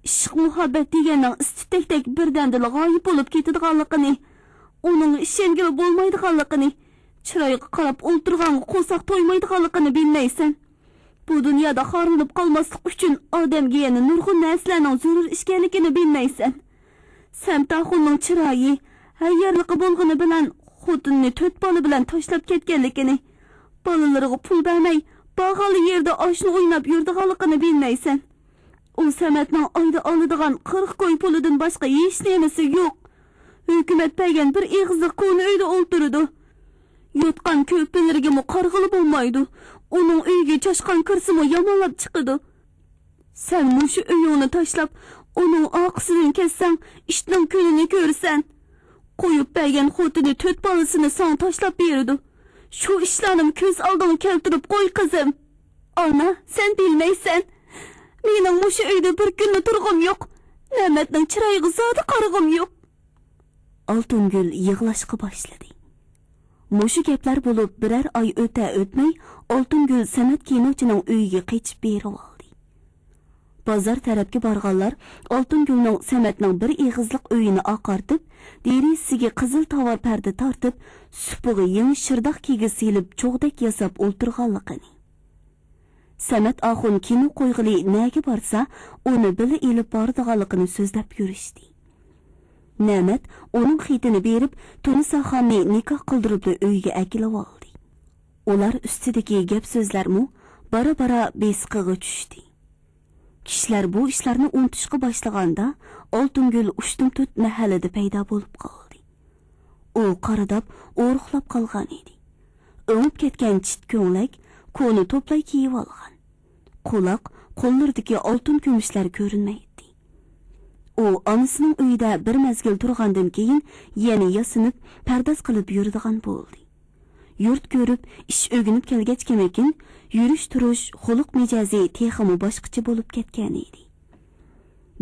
ئىشق-مۇھەببەت دېگەننىڭ ئىس-تۈتەكتەك بىردەمدىلا غايىب بولۇپ كېتىدىغانلىقىنى، ئۇنىڭغا ئىشەنگىلى بولمايدىغانلىقىنى، چىرايغا قاراپ ئولتۇرغانغا قورساق تويمايدىغانلىقىنى بىلمەيسەن. بۇ دۇنيادا خارلىنىپ قالماسلىق ئۈچۈن ئادەمگە يەنە نۇرغۇن نەرسىلەرنىڭ زۆرۈر ئىكەنلىكىنى بىلمەيسەن. سەمت ئاخۇننىڭ چىرايى ھەييارلىقى بولغىنى بىلەن خوتۇنىنى تۆت بالا بىلەن تاشلاپ كەتكەنلىكىنى، بالىلىرىغا پۇل بەرمەي، بارغانلا يېرىدە ئاشنا ئويناپ يۈرىدىغانلىقىنى بىلمەيسەن. ئۇ سەمەتنىڭ ئايدا ئالىدىغان قىرىق كوي پۇلىدىن باشقا ھېچ نېمىسى يوق. ھۆكۈمەت بەرگەن بىر ئېغىزلىق كونا ئۆيدە ئولتۇرىدۇ. يوتقان-كۆپىلىرىگىمۇ قارىغىلى بولمايدۇ. ئۇنىڭ ئۆيىگە چاشقان كىرسىمۇ يامانلاپ چىقىدۇ. سەن مۇشۇ ئۆيۈڭنى تاشلاپ، ئۇنىڭ ئارقىسىدىن كەتسەڭ، ئىتنىڭ كۈنىنى كۆرىسەن. قويۇپ بەرگەن خوتۇنى تۆت بالىسىنى ساڭا تاشلاپ بېرىدۇ. شۇ ئىشلارنىمۇ كۆز ئالدىڭغا كەلتۈرۈپ قوي، قىزىم. ئانا، سەن بىلمەيسەن. مېنىڭ مۇشۇ ئۆيدە بىر كۈنمۇ تۇرغۇم يوق. نەمەتنىڭ چىرايىغا زادى قارىغۇم يوق. ئالتۇنگۈل يىغلاشقا باشلىدى. مۇشۇ گەپلەر بولۇپ بىرەر ئاي ئۆتە-ئۆتمەي، ئالتۇنگۈل سەمەت كىنوچىنىڭ ئۆيىگە قېچىپ بېرىۋالدى. بازار تەرەپكە بارغانلار ئالتۇنگۈلنىڭ سەمەتنىڭ بىر ئېغىزلىق ئۆيىنى ئاقارتىپ، دېرىزىسىگە قىزىل تاۋار پەردە تارتىپ، سۇپىغا يېڭى شىرداق كىگىز سېلىپ، چوغدەك ياساپ ئولتۇرغانلىقىنى، سەمەت ئاخۇن كىنو قويغىلى نەگە بارسا، ئۇنى بىللە ئېلىپ بارىدىغانلىقىنى سۆزلەپ يۈرۈشتى. نەمەت ئۇنىڭ خېتىنى بېرىپ، تۇنساخاننى نىكاھ قىلدۇرۇپلا ئۆيگە ئەكېلىۋالدى. ئۇلار ئۈستىدىكى گەپ-سۆزلەرمۇ بارا-بارا بېسىقىغا چۈشتى. كىشىلەر بۇ ئىشلارنى ئۇنتۇشقا باشلىغاندا، ئالتۇنگۈل ئۇشتۇمتۇت مەھەللىدە پەيدا بولۇپ قالدى. ئۇ قارىداپ، ئورۇقلاپ قالغان ئىدى. ئۆڭۈپ كەتكەن چىت كۆڭلەك، كونا توپلاي كىيىۋالغان. قۇلاق، قوللىرىدىكى ئالتۇن كۈمۈشلەر كۆرۈنمەيتتى. ئۇ ئانىسىنىڭ ئۆيىدە بىر مەزگىل تۇرغاندىن كېيىن، يەنە ياسىنىپ، پەرداز قىلىپ يۈرىدىغان بولدى. يۇرت كۆرۈپ، ئىش ئۆگىنىپ كەلگەچكىمىكىن، يۈرۈش-تۇرۇش، خۇلق-مىجەزى تېخىمۇ باشقىچە بولۇپ كەتكەنىدى.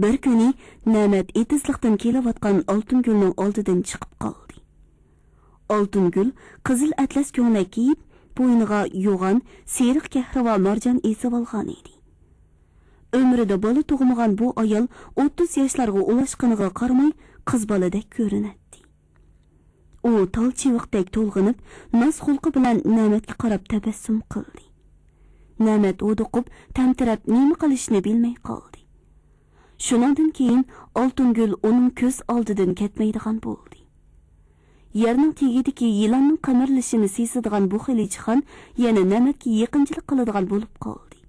بىر كۈنى نەمەت ئېتىزلىقتىن كېلىۋاتقان ئالتۇنگۈلنىڭ ئالدىدىن چىقىپ قالدى. ئالتۇنگۈل قىزىل ئەتلەس كۆڭلەك كىيىپ، بوينىغا يوغان سېرىق كەھرىۋا مارجان ئېسىۋالغانىدى. ئۆمرىدە بالا تۇغمىغان بۇ ئايال ئوتتۇز ياشلارغا ئۇلاشقىنىغا قارىماي، قىز بالىدەك كۆرۈنەتتى. ئۇ تال چىۋىقتەك تولغىنىپ، ناز خۇلقى بىلەن نەمەتكە قاراپ تەبەسسۇم قىلدى. نەمەت ھودۇقۇپ، تەمتىرەپ نېمە قىلىشنى بىلمەي قالدى. شۇنىڭدىن كېيىن ئالتۇنگۈل ئۇنىڭ كۆز ئالدىدىن كەتمەيدىغان بولدى. يەرنىڭ تېگىدىكى يىلاننىڭ قىمىرلىشىنى سېزىدىغان بۇ خىلىچىخان يەنە نەمەتكە يېقىنچىلىق قىلىدىغان بولۇپ قالدى.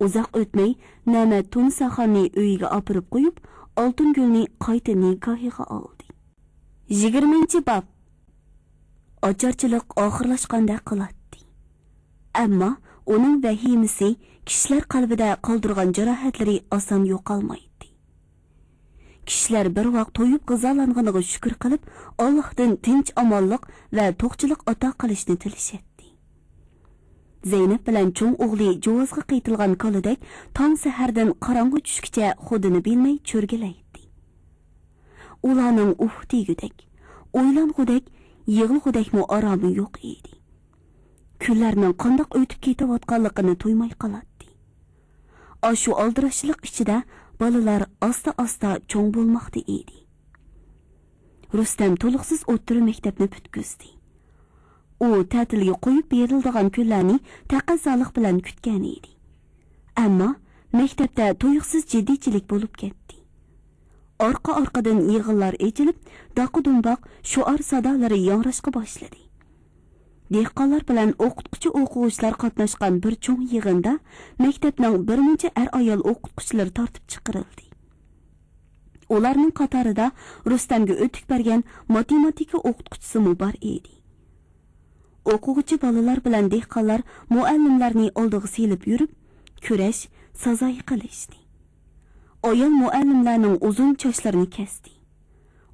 ئۇزاق ئۆتمەي، نەمەت تۇنساخاننى ئۆيىگە ئاپىرىپ قويۇپ، ئالتۇنگۈلنى قايتا نىكاھىغا ئالدى. يىگىرمىنچى باب. ئاچارچىلىق ئاخىرلاشقاندەك قىلاتتى. ئەمما ئۇنىڭ ۋەھىمىسى، كىشىلەر قەلبىدە قالدۇرغان جاراھەتلىرى ئاسان يوقالمايتتى. كىشىلەر بىر ۋاق تويۇپ غىزالانغىنىغا شۈكۈر قىلىپ، ئاللاھتىن تىنچ-ئامانلىق ۋە توقچىلىق ئاتا قىلىشنى تىلىشەتتى. زەينەپ بىلەن چوڭ ئوغلى جوۋازغا قېتىلغان كالىدەك تاڭ سەھەردىن قاراڭغۇ چۈشكىچە خۇدىنى بىلمەي چۆرگىلەيتتى. ئۇلارنىڭ ئۇھ دېگۈدەك، ئويلانغۇدەك، يىغلىغۇدەكمۇ ئارامى يوق ئىدى. كۈنلەرنىڭ قانداق ئۆتۈپ كېتىۋاتقانلىقىنى تۇيماي قالاتتى. ئاشۇ ئالدىراشچىلىق ئىچىدە بالىلار ئاستا-ئاستا چوڭ بولماقتا ئىدى. رۇستەم تولۇقسىز ئوتتۇرا مەكتەپنى پۈتكۈزدى. ئۇ تەتىلگە قويۇپ بېرىلىدىغان كۈنلەرنى تەقەززالىق بىلەن كۈتكەنىدى. ئەمما مەكتەپتە تۇيۇقسىز جىددىيچىلىك بولۇپ كەتتى. ئارقا-ئارقىدىن يىغىنلار ئېچىلىپ، داقا-دۇمباق شوئار سادالىرى ياڭراشقا باشلىدى. دېھقانلار بىلەن ئوقۇتقۇچى-ئوقۇغۇچىلار قاتناشقان بىر چوڭ يىغىندا مەكتەپنىڭ بىرمۇنچە ئەر-ئايال ئوقۇتقۇچىلىرى تارتىپ چىقىرىلدى. ئۇلارنىڭ قاتارىدا رۇستەمگە ئۆتۈك بەرگەن ماتېماتىكا ئوقۇتقۇچىسىمۇ بار ئىدى. ئوقۇغۇچى بالىلار بىلەن دېھقانلار مۇئەللىملەرنى ئالدىغا سېلىپ يۈرۈپ، كۈرەش، سازاي قىلىشتى. ئايال مۇئەللىملەرنىڭ ئۇزۇن چاچلىرىنى كەستى.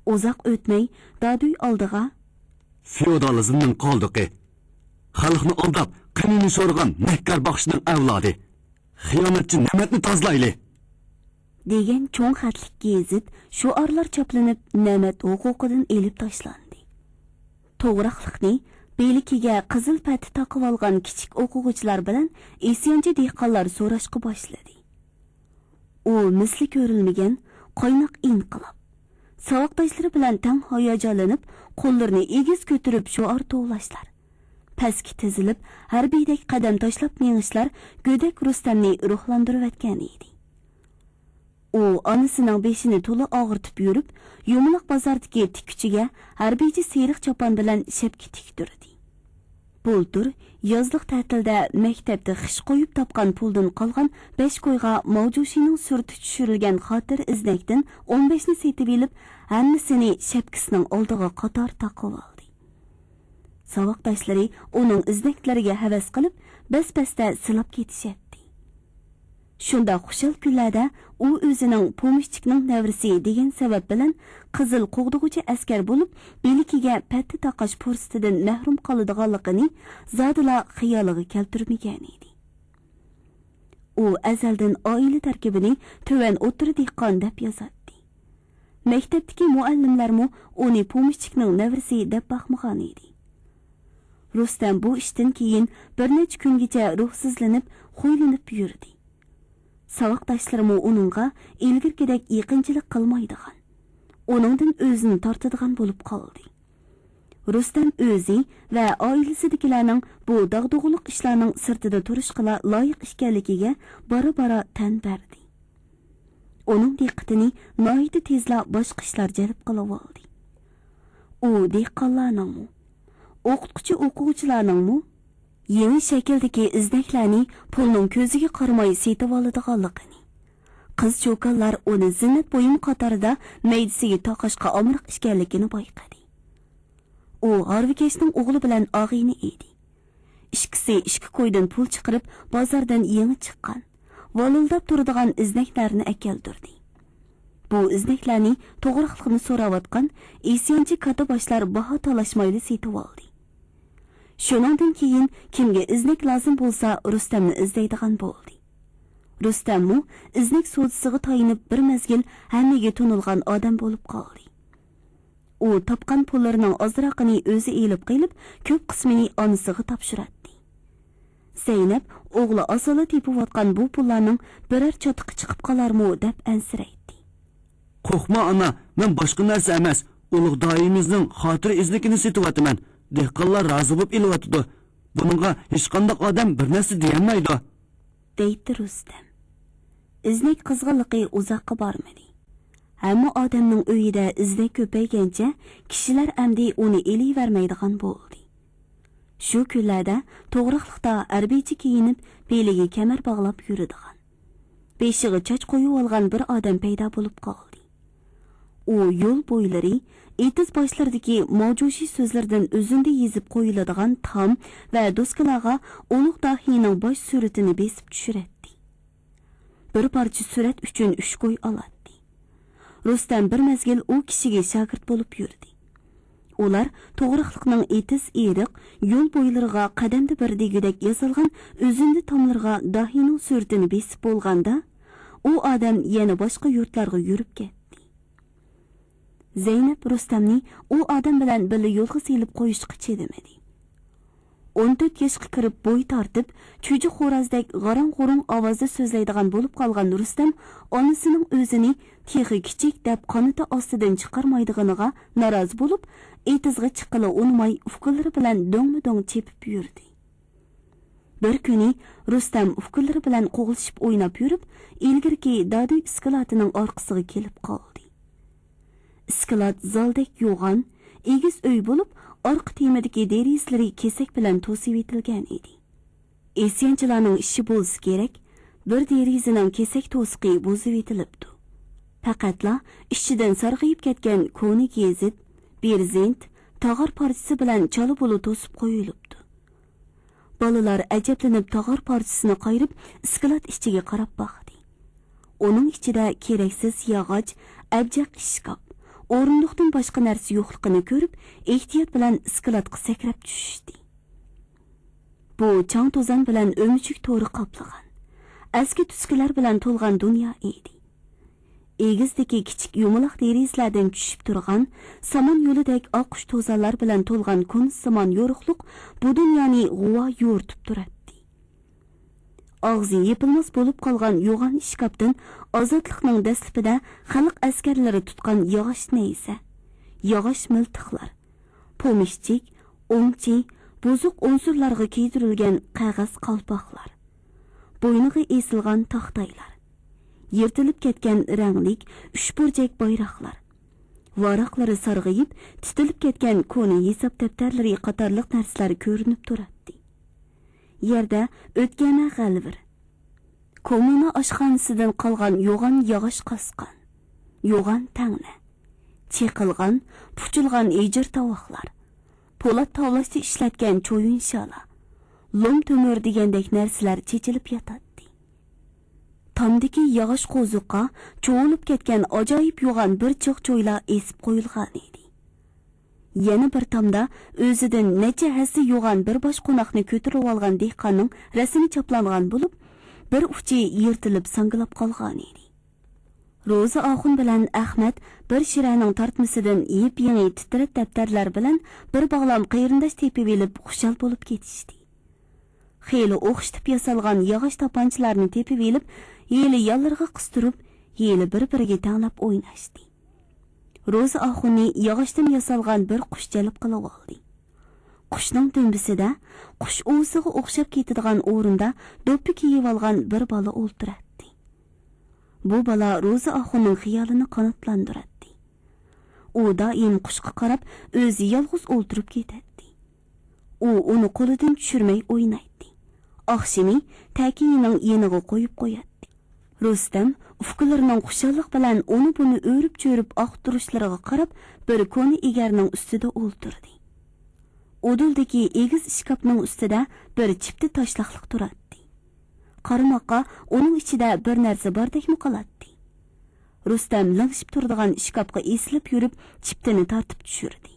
ئۇزاق ئۆتمەي، دادۈي ئالدىغا، فېئودالىزمنىڭ قالدۇقى، خەلقنى ئالداپ، قېنىنى شورىغان مەككار باخشىنىڭ ئەۋلادى، خىيانەتچى نەمەتنى تازىلايلى! دېگەن چوڭ خەتلىك گېزىت، شوئارلار چاپلىنىپ، نەمەت ھوقۇقىدىن ئېلىپ تاشلاندى. توغراقلىقنى بىلىكىگە قىزىل پەتە تاقىۋالغان كىچىك ئوقۇغۇچىلار بىلەن ئىسيانچى دېھقانلار سوراشقا باشلىدى. ئۇ مىسلى كۆرۈلمىگەن قايناق ئىنقىلاب. ساۋاقداشلىرى بىلەن تەڭ ھاياجانلىنىپ، قوللىرىنى ئېگىز كۆتۈرۈپ شوئار توۋلاشلار، پەسكە تىزىلىپ، ھەربىيدەك قەدەم تاشلاپ مېڭىشلار گۆدەك رۇستەمنى روھلاندۇرۇۋەتكەن ئىدى. ئۇ ئانىسىنىڭ بېشىنى تولا ئاغرىتىپ يۈرۈپ، يۇمىلاق بازاردىكى تىككۈچىگە ھەربىيچە سېرىق چاپان بىلەن شەپكە تىكتۈردى. بۇلتۇر يازلىق تەتىلدە مەكتەپتە خىش قويۇپ تاپقان پۇلدىن قالغان بەش كويغا ماۋجۇشىنىڭ سۈرىتى چۈشۈرۈلگەن خاتىرە ئىزنەكتىن ئون بەشنى سېتىۋېلىپ، ھەممىسىنى شەپكىسىنىڭ ئالدىغا قاتار تاقىۋالدى. ساۋاقداشلىرى ئۇنىڭ ئىزنەكلىرىگە ھەۋەس قىلىپ، بەس-بەستە سىلاپ كېتىشەتتى. شۇنداق خۇشال كۈنلەردە ئۇ ئۆزىنىڭ پومېشچىكنىڭ نەۋرىسى دېگەن سەۋەب بىلەن قىزىل قوغدىغۇچى ئەسكەر بولۇپ، بىلىكىگە پەتە تاقاش پۇرسىتىدىن مەھرۇم قالىدىغانلىقىنى زادىلا خىيالىغا كەلتۈرمىگەنىدى. ئۇ ئەزەلدىن ئائىلە تەركىبىنى تۆۋەن ئوتتۇرا دېھقان دەپ يازاتتى. مەكتەپتىكى مۇئەللىملەرمۇ ئۇنى پومېشچىكنىڭ نەۋرىسى دەپ باقمىغانىدى. رۇستەم بۇ ئىشتىن كېيىن بىر نەچچە كۈنگىچە روھسىزلىنىپ، خۇيلىنىپ يۈردى. ساۋاقداشلىرىمۇ ئۇنىڭغا ئىلگىرىكىدەك يېقىنچىلىق قىلمايدىغان، ئۇنىڭدىن ئۆزىنى تارتىدىغان بولۇپ قالدى. رۇستەم ئۆزى ۋە ئائىلىسىدىكىلەرنىڭ بۇ داغدۇغىلىق ئىشلارنىڭ سىرتىدا تۇرۇشقىلا لايىق ئىكەنلىكىگە بارا-بارا تەن بەردى. ئۇنىڭ دىققىتىنى ناھايىتى تېزلا باشقا ئىشلار جەلپ قىلىۋالدى. ئۇ دېھقانلارنىڭمۇ، ئوقۇتقۇچى-ئوقۇغۇچىلارنىڭمۇ يېڭى شەكىلدىكى ئىزنەكلەرنى پۇلنىڭ كۆزىگە قارىماي سېتىۋالىدىغانلىقىنى، قىز-چوكانلار ئۇنى زىننەت بۇيۇمى قاتارىدا مەيدىسىگە تاقاشقا ئامراق ئىكەنلىكىنى بايقىدى. ئۇ ھارۋىكەشنىڭ ئوغلى بىلەن ئاغىنە ئىدى. ئىككىسى ئىككى كويدىن پۇل چىقىرىپ، بازاردىن يېڭى چىققان، ۋالىلداپ تۇرىدىغان ئىزنەكلەرنى ئەكەلدۈردى. بۇ ئىزنەكلەرنى توغراقلىقنى سوراۋاتقان ئىسيانچى كاتتىباشلار باھا تالاشمايلا سېتىۋالدى. شۇنىڭدىن كېيىن كىمگە ئىزنەك لازىم بولسا، رۇستەمنى ئىزدەيدىغان بولدى. رۇستەممۇ ئىزنەك سودىسىغا تايىنىپ بىر مەزگىل ھەممىگە تونۇلغان ئادەم بولۇپ قالدى. ئۇ تاپقان پۇللىرىنىڭ ئازراقىنى ئۆزى ئېلىپ قېلىپ، كۆپ قىسمىنى ئانىسىغا تاپشۇراتتى. زەينەپ ئوغلى ئاسانلا تېپىۋاتقان بۇ پۇللارنىڭ بىرەر چاتىقى چىقىپ قالارمۇ دەپ ئەنسىرەيتتى. قورقما ئانا، مەن باشقا نەرسە ئەمەس، ئۇلۇغ داھىيىمىزنىڭ خاتىرە ئىزنىكىنى سېتىۋاتىمەن. دېھقانلار رازى بولۇپ ئېلىۋاتىدۇ. بۇنىڭغا ھېچقانداق ئادەم بىر نەرسە دېيەلمەيدۇ، دەيتتى رۇستەم. ئىزنەك قىزغىنلىقى ئۇزاققا بارمىدى. ھەممە ئادەمنىڭ ئۆيىدە ئىزنەك كۆپەيگەنچە، كىشىلەر ئەمدى ئۇنى ئېلىۋەرمەيدىغان بولدى. شۇ كۈنلەردە توغراقلىقتا ھەربىيچە كىيىنىپ، بېلىگە كەمەر باغلاپ يۈرىدىغان، بېشىغا چاچ قويۇۋالغان بىر ئادەم پەيدا بولۇپ قالدى. ئۇ يول بويلىرى، ئېتىز باشلىرىدىكى ماۋجۇشى سۆزلىرىدىن ئۈزۈندە يېزىپ قويۇلىدىغان تام ۋە دوسكىلارغا ئۇلۇغ داھىينىڭ باش سۈرىتىنى بېسىپ چۈشۈرەتتى. بىر پارچە سۈرەت ئۈچۈن ئۈچ كوي ئالاتتى. رۇستەم بىر مەزگىل ئۇ كىشىگە شاگىرت بولۇپ يۈردى. ئۇلار توغراقلىقنىڭ ئېتىز ئېرىق يول بويلىرىغا قەدەمدە بىر دېگۈدەك ياسالغان ئۈزۈندە تاملىرىغا داھىينىڭ سۈرىتىنى بېسىپ بولغاندا، ئۇ ئادەم يەنە باشقا يۇرتلارغا يۈرۈپ كەتتى. زەينەپ رۇستەمنى ئۇ ئادەم بىلەن بىللە يولغا سېلىپ قويۇشقا چىدىمىدى. ئون تۆت ياشقا كىرىپ بوي تارتىپ، چۈجە خورازدەك غاراڭ-غۇرۇڭ ئاۋازدا سۆزلەيدىغان بولۇپ قالغان رۇستەم ئانىسىنىڭ ئۆزىنى تېخى كىچىك دەپ قانىتى ئاستىدىن چىقارمايدىغىنىغا نارازى بولۇپ، ئېتىزغا چىققىلى ئۇنىماي، ئۇكىلىرى بىلەن دۆڭمۇ دۆڭ چېپىپ يۈردى. بىر كۈنى رۇستەم ئۇكىلىرى بىلەن قوغلىشىپ ئويناپ يۈرۈپ، ئىلگىرىكى دادۈي ئىسكىلاتىنىڭ ئارقىسىغا كېلىپ قالدى. ئىسكىلات زالدەك يوغان، ئېگىز ئۆي بولۇپ، ئارقا تېمىدىكى دېرىزىلىرى كېسەك بىلەن توسۇۋېتىلگەن ئىدى. ئىسيانچىلارنىڭ ئىشى بولسا كېرەك، بىر دېرىزىنىڭ كېسەك توسۇقى بۇزۇۋېتىلىپتۇ. پەقەتلا ئىچىدىن سارغىيىپ كەتكەن كونا گېزىت، بىرزېنت، تاغار پارچىسى بىلەن چالا بۇلا توسۇپ قويۇلۇپتۇ. بالىلار ئەجەبلىنىپ تاغار پارچىسىنى قايرىپ، ئىسكىلات ئىچىگە قاراپ باقتى. ئۇنىڭ ئىچىدە كېرەكسىز ياغاچ، ئەبجەق ئىشكاپ، ئورۇندۇقتىن باشقا نەرسە يوقلۇقىنى كۆرۈپ، ئېھتىيات بىلەن ئىسكىلاتقا سەكرەپ چۈشۈشتى. بۇ چاڭ-توزان بىلەن ئۆمۈچۈك تورى قاپلىغان، ئەسكى تۈسكىلەر بىلەن تولغان دۇنيا ئىدى. ئېگىزدىكى كىچىك يۇمىلاق دېرىزىلەردىن چۈشۈپ تۇرغان سامان يولىدەك ئاققۇچ توزانلار بىلەن تولغان كونا سامان يورۇقلۇق بۇ دۇنيانى غۇۋا يورۇتۇپ تۇراتتى. ئاغزى يېپىلماس بولۇپ قالغان يوغان ئىشكاپتىن ئازادلىقنىڭ دەسلىپىدە خەلق ئەسكەرلىرى تۇتقان ياغاچ نەيزە، ياغاچ مىلتىقلار، پومېشچىك، ئوڭچى، بۇزۇق ئۇنسۇرلارغا كىيدۈرۈلگەن قەغەز قالپاقلار، بوينىغا ئېسىلغان تاختايلار، يىرتىلىپ كەتكەن رەڭلىك ئۈچبۇرجەك بايراقلار، ۋاراقلىرى سارغىيىپ، تىتىلىپ كەتكەن كونا ھېساب دەپتەرلىرى قاتارلىق نەرسىلەر كۆرۈنۈپ تۇراتتى. يەردە ئۆتكەمە غەلۋىر، كوممۇنا ئاشخانىسىدىن قالغان يوغان ياغاچ قاسقان، يوغان تەڭنە، چېقىلغان، پۇچۇلغان ھېجىر تاۋاقلار، پولات تاۋلاشتا ئىشلەتكەن چويۇن شالا، لوم تۆمۈر دېگەندەك نەرسىلەر چېچىلىپ ياتاتتى. تامدىكى ياغاچ قوزۇققا چۇۋۇلۇپ كەتكەن ئاجايىپ يوغان بىر جىق چويلا ئېسىپ قويۇلغانىدى. يەنە بىر تامدا ئۆزىدىن نەچچە ھەسسە يوغان بىر باش قوناقنى كۆتۈرۈۋالغان دېھقاننىڭ رەسىمى چاپلانغان بولۇپ، بىر ئۇچى يىرتىلىپ ساڭگىلاپ قالغانىدى. روزى ئاخۇن بىلەن ئەخمەت بىر شىرەنىڭ تارتمىسىدىن يېپيېڭى تىترەت دەپتەرلەر بىلەن بىر باغلام قېرىنداش تېپىۋېلىپ خۇشال بولۇپ كېتىشتى. خېلى ئوخشىتىپ ياسالغان ياغاچ تاپانچىلارنى تېپىۋېلىپ، ھېلى يانلىرىغا قىستۇرۇپ، ھېلى بىر-بىرىگە تەڭلەپ ئويناشتى. روزى ئاخۇننى ياغاچتىن ياسالغان بىر قۇش جەلپ قىلىۋالدى. قۇشنىڭ دۈمبىسىدە، قۇش ئۇۋىسىغا ئوخشاپ كېتىدىغان ئورۇندا دوپپا كىيىۋالغان بىر بالا ئولتۇراتتى. بۇ بالا روزى ئاخۇننىڭ خىيالىنى قاناتلاندۇراتتى. ئۇ دائىم قۇشقا قاراپ ئۆزى يالغۇز ئولتۇرۇپ كېتەتتى. ئۇ ئۇنى قولىدىن چۈشۈرمەي ئوينايتتى. ئاخشىمى تەكىيىنىڭ يېنىغا قويۇپ قوياتتى. رۇستەم ئۇكىلىرىنىڭ خۇشاللىق بىلەن ئۇنى-بۇنى ئۆرۈپ-چۆرۈپ ئاختۇرۇشلىرىغا قاراپ، بىر كونا ئېگەرنىڭ ئۈستىدە ئولتۇردى. ئۇدۇلدىكى ئېگىز ئىشكاپنىڭ ئۈستىدە بىر چىپتا تاشلاقلىق تۇراتتى. قارىماققا ئۇنىڭ ئىچىدە بىر نەرسە باردەكمۇ قىلاتتى. رۇستەم لىڭشىپ تۇرىدىغان ئىشكاپقا ئېسىلىپ يۈرۈپ، چىپتىنى تارتىپ چۈشۈردى.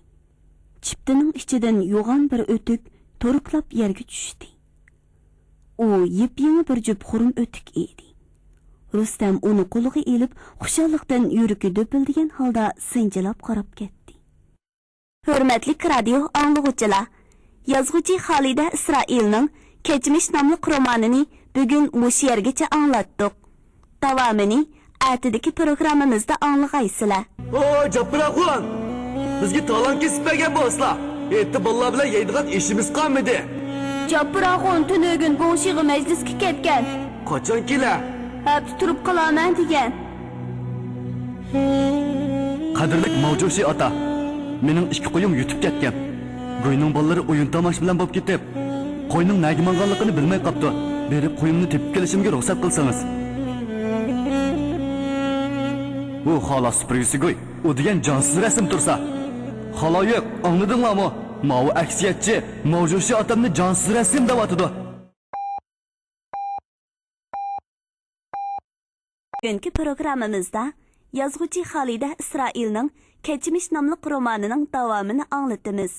چىپتىنىڭ ئىچىدىن يوغان بىر ئۆتۈك تورۇكلاپ يەرگە چۈشتى. ئۇ يېپيېڭى بىر جۈپ خۇرۇم ئۆتۈك ئىدى. رۇستەم ئۇنى قولىغا ئېلىپ، خۇشاللىقتىن يۈرىكى دۈپۈلدىگەن ھالدا سىنچىلاپ قاراپ كەتتى. ھۆرمەتلىك رادىيو ئاڭلىغۇچىلار، يازغۇچى خالىدە ئىسرائىلنىڭ كەچمىش ناملىق رومانىنى بۈگۈن مۇشۇ يەرگىچە ئاڭلاتتۇق. داۋامىنى ئەتىدىكى پروگراممىمىزدا ئاڭلىغايسىلەر. ۋوي، جاپپار ئاخۇن! بىزگە تالان كېسىپ بەرگەن بولسىلا، ئېتى بالىلار بىلەن يەيدىغان ئېشىمىز قالمىدى. جاپپار ئاخۇن تۈنۈگۈن گۇڭشىغا مەجلىسكە كەتكەن. قاچان كېلە؟ ھەپتە تۇرۇپ قالامەن دېگەن. قەدىرلىك ماۋجۇشى ئاتا، مېنىڭ ئىككى قويۇم يۈتۈپ كەتكەن. گۇينىڭ بالىلىرى ئويۇن تاماشا بىلەن بولۇپ كېتىپ، قوينىڭ نەگە ماڭغانلىقىنى بىلمەي قاپتۇ. بېرىپ قويۇمنى تېپىپ كېلىشىمگە رۇخسەت قىلسىڭىز. ۋۇ خالا سۈپۈرگىسى گۇي، ئۇ دېگەن جانسىز رەسىم تۇرسا. خالايىق، ئاڭلىدىڭلارمۇ؟ ماۋۇ ئەكسىيەتچى ماۋجۇشى ئاتامنى جانسىز رەسىم دەۋاتىدۇ. بۈگۈنكى پروگراممىمىزدا يازغۇچى خالىدە ئىسرائىلنىڭ كەچمىش ناملىق رومانىنىڭ داۋامىنى ئاڭلىتىمىز.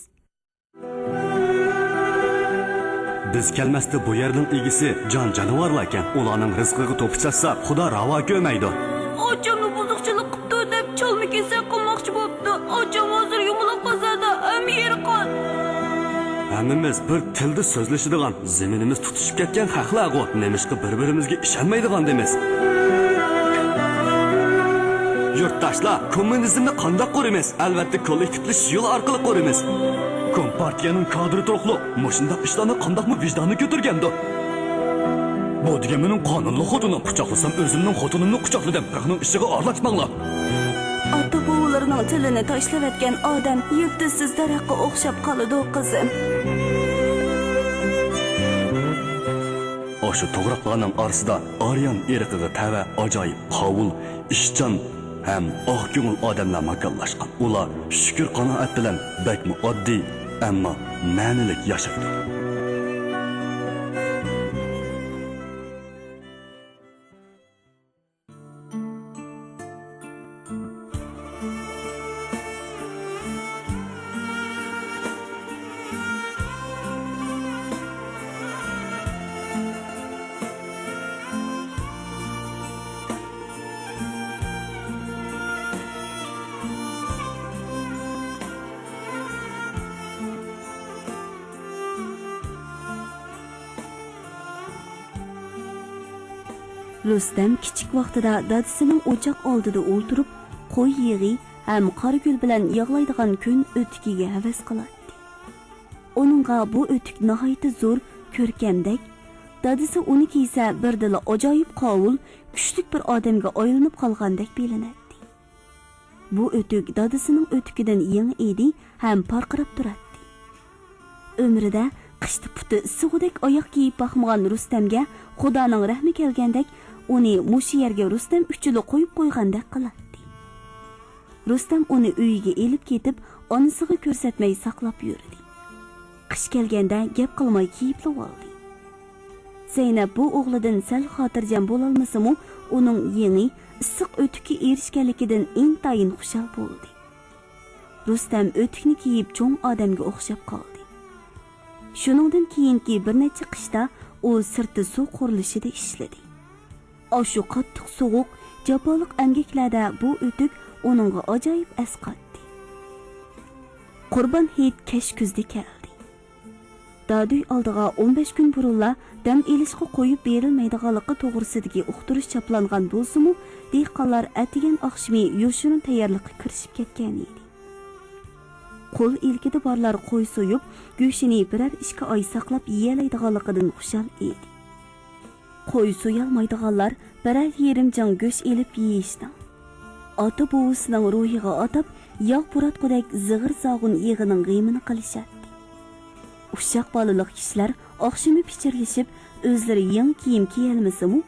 بىز كەلمەستە بۇ يەرنىڭ ئىگىسى جان جانىۋارلاركەن. ئۇلارنىڭ رىزقىغا توپا چاچساق، خۇدا راۋا كۆرمەيدۇ. ئاچامنى بۇزۇقچىلىق قىپتۇ دەپ چالما كېسەك قىلماقچى بوپتۇ. ئاچام ھازىر يۇمىلاق بازاردا، ھەممە يېرى قان. ھەممىمىز بىر تىلدا سۆزلىشىدىغان، زېمىنىمىز تۇتىشىپ كەتكەن خەقلەرغۇ، نېمىشقا بىر-بىرىمىزگە ئىشەنمەيدىغان دېمىز؟ يۇرتداشلار، كوممۇنىزمنى قانداق قۇرىمىز؟ ئەلۋەتتە، كوللېكتىپلىشىش يولى ئارقىلىق قۇرىمىز. كومپارتىيەنىڭ كادىرى تۇرۇقلۇق مۇشۇنداق ئىشلارنى قانداقمۇ ۋىجدانى كۆتۈرگەندۇ؟ بۇ دېگەن مېنىڭ قانۇنلۇق خوتۇنۇم. قۇچاقلىسام ئۆزۈمنىڭ خوتۇنۇمنى قۇچاقلىدىم. خەقنىڭ ئىشىغا ئارىلاشماڭلار. ئاتا-بوۋىلىرىنىڭ تىلىنى تاشلىۋەتكەن ئادەم يىلتىزسىز دەرەخكە ئوخشاپ قالىدۇ، قىزىم. ئاشۇ توغراقلارنىڭ ئارىسىدا ئاريان ئىرقىغا تەۋە ئاجايىپ قاۋۇل، ئىشچان ھەم ئاق كۆڭۈل ئادەملەر ماكانلاشقان. ئۇلار شۈكۈر-قانائەت بىلەن بەكمۇ ئاددىي، ئەمما مەنىلىك ياشايدۇ. رۇستەم كىچىك ۋاقتىدا دادىسىنىڭ ئوچاق ئالدىدا ئولتۇرۇپ، قوي يېغى ھەم قارا گۈل بىلەن ياغلايدىغان كۆن ئۆتۈكىگە ھەۋەس قىلاتتى. ئۇنىڭغا بۇ ئۆتۈك ناھايىتى زور، كۆركەمدەك، دادىسى ئۇنى كىيسە بىردىنلا ئاجايىپ قاۋۇل، كۈچلۈك بىر ئادەمگە ئايلىنىپ قالغاندەك بىلىنەتتى. بۇ ئۆتۈك دادىسىنىڭ ئۆتۈكىدىن يېڭى ئىدى ھەم پارقىراپ تۇراتتى. ئۆمرىدە قىشتا پۇتى ئىسسىغۇدەك ئاياغ كىيىپ باقمىغان رۇستەمگە خۇدانىڭ رەھمى كەلگەندەك، ئۇنى مۇشۇ يەرگە رۇستەم ئۈچۈنلا قويۇپ قويغاندەك قىلاتتى. رۇستەم ئۇنى ئۆيىگە ئېلىپ كېتىپ، ئانىسىغا كۆرسەتمەي ساقلاپ يۈردى. قىش كەلگەندە گەپ قىلماي كىيىپلا بولدى. زەينەپ بۇ ئوغلىدىن سەل خاتىرجەم بولالمىسىمۇ، ئۇنىڭ يېڭى، ئىسسىق ئۆتۈككە ئېرىشكەنلىكىدىن ئىنتايىن خۇشال بولدى. رۇستەم ئۆتۈكنى كىيىپ چوڭ ئادەمگە ئوخشاپ قالدى. شۇنىڭدىن كېيىنكى بىر نەچچە قىشتا ئۇ سىرتتا سۇ قۇرۇلۇشىدا ئىشلىدى. ئاشۇ قاتتىق سوغۇق، جاپالىق ئەمگەكلەردە بۇ ئۆتۈك ئۇنىڭغا ئاجايىپ ئەسقاتتى. قۇربان ھېيت كەچ كۈزدە كەلدى. دادۈي ئالدىغا ئون بەش كۈن بۇرۇنلا دەم ئېلىشقا قويۇپ بېرىلمەيدىغانلىقى توغرىسىدىكى ئۇقتۇرۇش چاپلانغان بولسىمۇ، دېھقانلار ئەتىگەن ئاخشىمى يوشۇرۇن تەييارلىققا كىرىشىپ كەتكەنىدى. قول ئىلكىدە بارلار قوي سويۇپ، گۆشىنى بىرەر ئىككى ئاي ساقلاپ يېيەلەيدىغانلىقىدىن خۇشال ئىدى. قوي سويالمايدىغانلار بىرەر يېرىم جىڭ گۆش ئېلىپ يېيىشنىڭ، ئاتا-بوۋىسىنىڭ روھىغا ئاتاپ ياغ پۇراتقۇدەك زىغىر-زاغۇن يېغىنىڭ غېمىنى قىلىشاتتى. ئۇششاق بالىلىق كىشىلەر ئاخشىمى پىچىرلىشىپ، ئۆزلىرى يېڭى كىيىم كىيەلمىسىمۇ،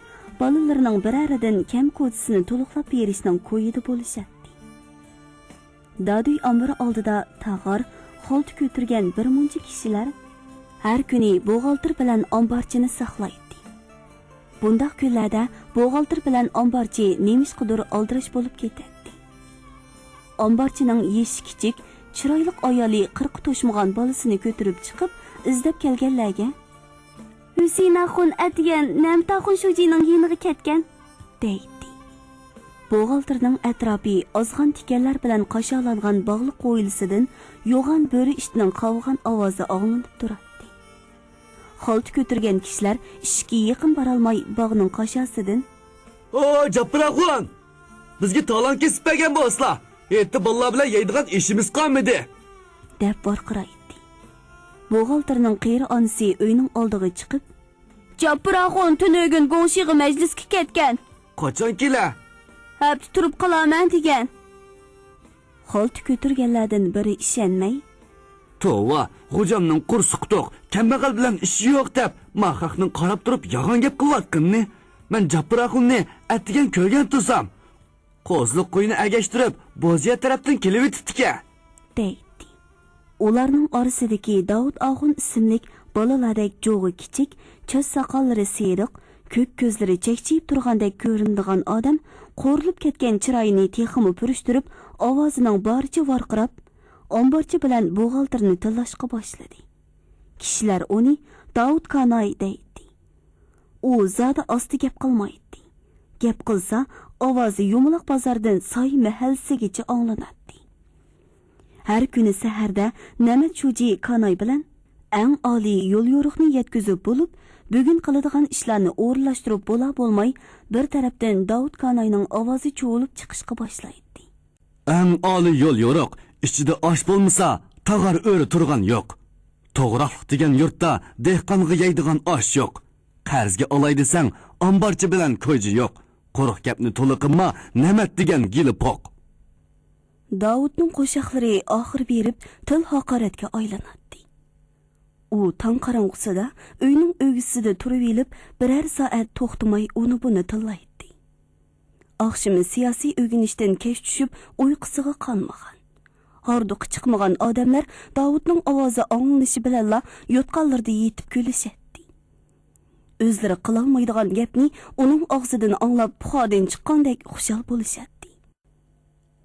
بالىلىرىنىڭ بىرەرىدىن كەم-كوچىسىنى تولۇقلاپ بېرىشنىڭ كويىدا بولۇشاتتى. دادۈي ئامبىرى ئالدىدا تاغار، خالتا كۆتۈرگەن بىر مۇنچە كىشىلەر ھەر كۈنى بوغالتىر بىلەن ئامبارچىنى ساقلايتتى. بۇنداق كۈنلەردە بوغالتىر بىلەن ئامبارچى نېمىشقىدۇر ئالدىراش بولۇپ كېتەتتى. ئامبارچىنىڭ يېشى كىچىك، چىرايلىق ئايالى قىرىققا توشمىغان بالىسىنى كۆتۈرۈپ چىقىپ، ئىزدەپ كەلگەنلەرگە، ھۈسەيىن ئاخۇن ئەتىگەن نەمەت ئاخۇن شۇجىنىڭ يېنىغا كەتكەن، دەيتتى. بوغالتىرنىڭ ئەتراپى ئازغان تىكەنلەر بىلەن قاشالانغان باغلىق ھويلىسىدىن يوغان بۆرە ئىتنىڭ قاۋىغان ئاۋازى ئاڭلىنىپ تۇراتتى. خالتا كۆتۈرگەن كىشىلەر ئىشىككە يېقىن بارالماي باغنىڭ قاشاسىدىن، ھوي، جاپپار ئاخۇن! بىزگە تالان كېسىپ بەرگەن بولسىلا، ئېتى بالىلار بىلەن يەيدىغان ئېشىمىز قالمىدى، دەپ ۋارقىرايتتى. بوغالتىرنىڭ قېرى ئانىسى ئۆينىڭ ئالدىغا چىقىپ، جاپپار ئاخۇن تۈنۈگۈن گۇڭشىغا مەجلىسكە كەتكەن. قاچان كېلە؟ ھەپتە تۇرۇپ قالامەن دېگەن. خالتا كۆتۈرگەنلەردىن بىرى ئىشەنمەي، توۋا، غوجامنىڭ قورسىقى توق، كەمبەغەل بىلەن ئىشى يوق دەپ، ما خەقنىڭ قاراپ تۇرۇپ يالغان گەپ قىلىۋاتقىنىنى. مەن جاپپار ئاخۇننى ئەتىگەن كۆرگەن تۇرسام، قوزىلىق قوينى ئەگەشتۈرۈپ، بوزيەر تەرەپتىن كېلىۋېتىپتىكەن، دەيتتى. ئۇلارنىڭ ئارىسىدىكى داۋۇت ئاخۇن ئىسىملىك بالىلاردەك جۇغى كىچىك، چاچ ساقاللىرى سېرىق، كۆك كۆزلىرى چەكچىيىپ تۇرغاندەك كۆرۈنىدىغان ئادەم قورۇلۇپ كەتكەن چىرايىنى تېخىمۇ پۈرۈشتۈرۈپ، ئاۋازىنىڭ بارىچە ۋارقىراپ، ئامبارچى بىلەن بوغالتىرنى تىللاشقا باشلىدى. كىشىلەر ئۇنى داۋۇت كاناي دەيتتى. ئۇ زادى ئاستا گەپ قىلمايتتى. گەپ قىلسا، ئاۋازى يۇمىلاق بازاردىن ساي مەھەللىسىگىچە ئاڭلىناتتى. ھەر كۈنى سەھەردە نەمەت شۇجى كاناي بىلەن ئەڭ ئالىي يوليورۇقنى يەتكۈزۈپ بولۇپ، بۈگۈن قىلىدىغان ئىشلارنى ئورۇنلاشتۇرۇپ بولا بولماي، بىر تەرەپتىن داۋۇت كاناينىڭ ئاۋازى چۇۋۇلۇپ چىقىشقا باشلايتتى. ئەڭ ئالىي يوليورۇق، ئىچىدە ئاش بولمىسا، تاغار ئۆرە تۇرغان يوق. توغراقلىق دېگەن يۇرتتا دېھقانغا يەيدىغان ئاش يوق. قەرزگە ئالاي دېسەڭ، ئامبارچى بىلەن كويجا يوق. قۇرۇق گەپنى تولا قىلما، نەمەت دېگەن گېلى پوق. داۋۇتنىڭ قوشاقلىرى ئاخىر بېرىپ تىل ھاقارەتكە ئايلىناتتى. ئۇ تاڭ قاراڭغۇسىدا ئۆينىڭ ئۆگزىسىدە تۇرۇۋېلىپ، بىرەر سائەت توختىماي ئۇنى-بۇنى تىللايتتى. ئاخشىمى سىياسىي ئۆگىنىشتىن كەچ چۈشۈپ، ئۇيقۇسىغا قانمىغان، ھاردۇقى چىقمىغان ئادەملەر داۋۇتنىڭ ئاۋازى ئاڭلىنىشى بىلەنلا يوتقانلىرىدا يېتىپ كۈلۈشەتتى. ئۆزلىرى قىلالمايدىغان گەپنى ئۇنىڭ ئاغزىدىن ئاڭلاپ پۇخادىن چىققاندەك خۇشال بولۇشاتتى.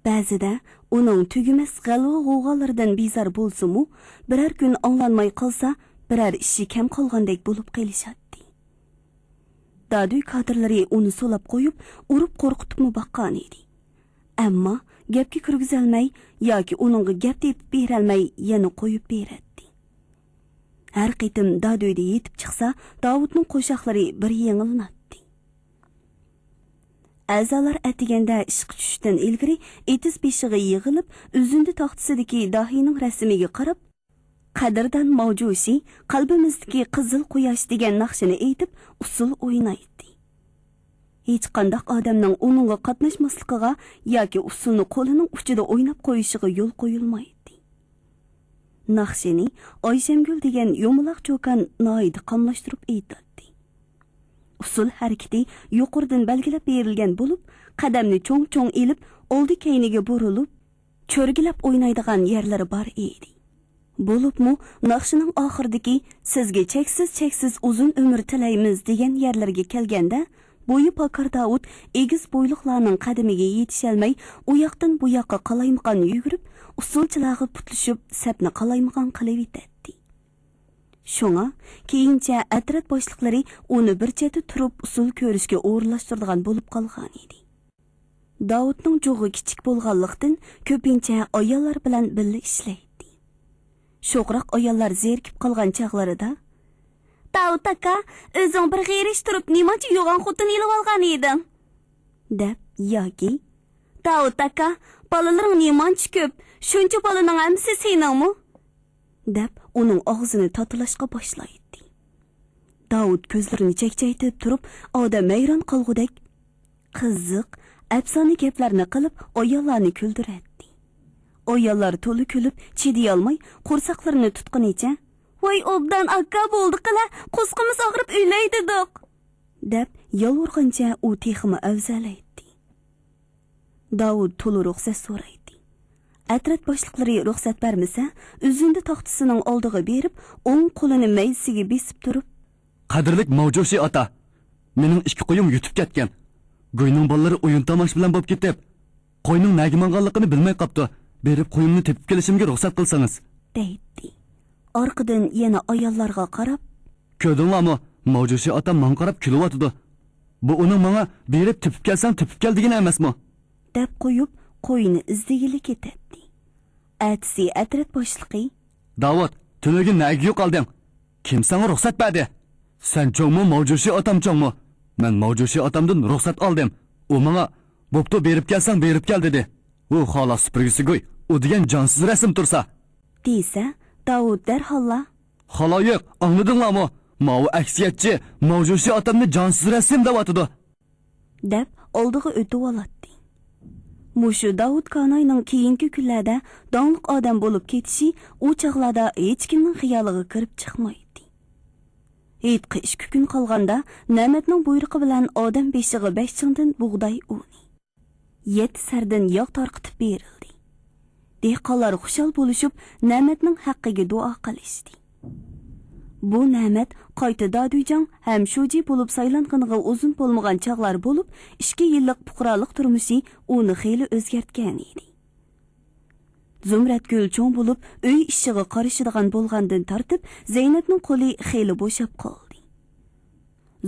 بەزىدە ئۇنىڭ تۈگىمەس غەلۋە-غوۋغالىرىدىن بىزار بولسىمۇ، بىرەر كۈن ئاڭلانماي قالسا، بىرەر ئىشى كەم قالغاندەك بولۇپ قېلىشاتتى. دادۈي كادىرلىرى ئۇنى سولاپ قويۇپ، ئۇرۇپ قورقۇتۇپمۇ باققانىدى. ئەمما گەپكە كىرگۈزەلمەي ياكى ئۇنىڭغا گەپ تېپىپ بېرەلمەي يەنە قويۇپ بېرەتتى. ھەر قېتىم دادۈيدە يېتىپ چىقسا، داۋۇتنىڭ قوشاقلىرى بىر يېڭىلىناتتى. ئەزالار ئەتىگەندە ئىشقا چۈشۈشتىن ئىلگىرى ئېتىز بېشىغا يىغىلىپ، ئۈزۈندە تاختىسىدىكى داھىينىڭ رەسىمىگە قاراپ، قەدىردان ماۋجۇشى قەلبىمىزدىكى قىزىل قۇياش دېگەن ناخشىنى ئېيتىپ، ئۇسسۇل ئوينايتتى. ھېچقانداق ئادەمنىڭ ئۇنىڭغا قاتناشماسلىقىغا ياكى ئۇسسۇلنى قولىنىڭ ئۇچىدا ئويناپ قويۇشىغا يول قويۇلمايتتى. ناخشىنى ئايشەمگۈل دېگەن يۇمىلاق چوكان ناھايىتى قاملاشتۇرۇپ ئېيتاتتى. ئۇسسۇل ھەرىكىتى يۇقىرىدىن بەلگىلەپ بېرىلگەن بولۇپ، قەدەمنى چوڭ-چوڭ ئېلىپ، ئالدى-كەينىگە بۇرۇلۇپ، چۆرگىلەپ ئوينايدىغان يەرلىرى بار ئىدى. بولۇپمۇ ناخشىنىڭ ئاخىرىدىكى «سىزگە چەكسىز-چەكسىز ئۇزۇن ئۆمۈر تىلەيمىز» دېگەن يەرلەرگە كەلگەندە، بويى پاكار داۋۇت ئېگىز بويلۇقلارنىڭ قەدىمىگە يېتىشەلمەي، ئۇياقتىن بۇياققا قالايمىقان يۈگۈرۈپ، ئۇسسۇلچىلارغا پۇتلىشىپ، سەپنى قالايمىقان قىلىۋېتەتتى. شۇڭا كېيىنچە ئەترەت باشلىقلىرى ئۇنى بىر چەتتە تۇرۇپ ئۇسسۇل كۆرۈشكە ئورۇنلاشتۇرىدىغان بولۇپ قالغانىدى. داۋۇتنىڭ جۇغى كىچىك بولغانلىقتىن، كۆپىنچە ئاياللار بىلەن بىللە ئىشلەيتتى. شوخراق ئاياللار زېرىكىپ قالغان چاغلىرىدا، «داۋۇت ئاكا، ئۆزۈڭ بىر غېرىش تۇرۇپ، نېمانچە يوغان خوتۇن ئېلىۋالغان ئىدىڭ؟» دەپ ياكى، «داۋۇت ئاكا، بالىلىرىڭ نېمانچە كۆپ، شۇنچە بالىنىڭ ھەممىسى سېنىڭمۇ؟» دەپ ئۇنىڭ ئاغزىنى تاتىلاشقا باشلايتتى. داۋۇت كۆزلىرىنى چەكچەيتىپ تۇرۇپ، ئادەم ھەيران قالغۇدەك قىزىق، ئەپسانە گەپلەرنى قىلىپ، ئاياللارنى كۈلدۈرەتتى. ئاياللار تولا كۈلۈپ، چىدىيالماي، قورساقلىرىنى تۇتقىنىچە، «ۋاي ئوبدان ئاكا، بولدى قىلە، قورسىقىمىز ئاغرىپ ئۆلەي دېدۇق!» دەپ يالۋۇرغانچە ئۇ تېخىمۇ ئەۋزەلەيتتى. داۋۇت تولا رۇخسەت سورايتتى. ئەترەت باشلىقلىرى رۇخسەت بەرمىسە، ئۈزۈندە تاختىسىنىڭ ئالدىغا بېرىپ، ئوڭ قولىنى مەيدىسىگە بېسىپ تۇرۇپ، «قەدىرلىك ماۋجۇشى ئاتا، مېنىڭ ئىككى قويۇم يۈتۈپ كەتكەن. گۇينىڭ بالىلىرى ئويۇن تاماشا بىلەن بولۇپ كېتىپ، قوينىڭ نەگە ماڭغانلىقىنى بىلمەي قاپتۇ. بېرىپ قويۇمنى تېپىپ كېلىشىمگە رۇخسەت قىلسىڭىز، دەيتتى. ئارقىدىن يەنە ئاياللارغا قاراپ، كۆردۈڭلارمۇ؟ ماۋجۇشى ئاتام ماڭا قاراپ كۈلۈۋاتىدۇ. بۇ ئۇنىڭ ماڭا بېرىپ تېپىپ كەلسەڭ تېپىپ كەل دېگىنى ئەمەسمۇ؟ دەپ قويۇپ، قوينى ئىزدىگىلى كېتەتتى. ئەتىسى ئەترەت باشلىقى، داۋۇت، تۈنۈگۈن نەگە يوقالدىڭ؟ كىم ساڭا رۇخسەت بەردى؟ سەن چوڭمۇ، ماۋجۇشى ئاتام چوڭمۇ؟ مەن ماۋجۇشى ئاتامدىن رۇخسەت ئالدىم. ئۇ ماڭا، بوپتۇ، بېرىپ كەلسەڭ بېرىپ كەل، دېدى. ئۇ خالا سۈپۈرگىسىگۇي، ئۇ دېگەن جانسىز رەسىم تۇرسا، دېسە، داۋۇت دەرھاللا، خالايىق، ئاڭلىدىڭلارمۇ؟ ماۋۇ ئەكسىيەتچى ماۋجۇشى ئاتامنى جانسىز رەسىم دەۋاتىدۇ، دەپ ئالدىغا ئۆتۈۋالاتتى. مۇشۇ داۋۇت كاناينىڭ كېيىنكى كۈنلەردە داڭلىق ئادەم بولۇپ كېتىشى ئۇ چاغلاردا ھېچكىمنىڭ خىيالىغا كىرىپ چىقمايتتى. ھېيتقا ئىككى كۈن قالغاندا، نەمەتنىڭ بۇيرۇقى بىلەن ئادەم بېشىغا بەش چىڭدىن بۇغداي ئۇنى، يەتتە سەردىن ياغ تارقىتىپ بېرىلدى. دېھقانلار خۇشال بولۇشۇپ، نەمەتنىڭ ھەققىگە دۇئا قىلىشتى. بۇ نەمەت قايتا دادۈيجاڭ ھەم شۇجى بولۇپ سايلانغىنىغا ئۇزۇن بولمىغان چاغلار بولۇپ، ئىككى يىللىق پۇقرالىق تۇرمۇشى ئۇنى خېلى ئۆزگەرتكەن ئىدى. زۇمرەتگۈل چوڭ بولۇپ، ئۆي ئىشىغا قارىشىدىغان بولغاندىن تارتىپ، زەينەپنىڭ قولى خېلى بوشاپ قالدى.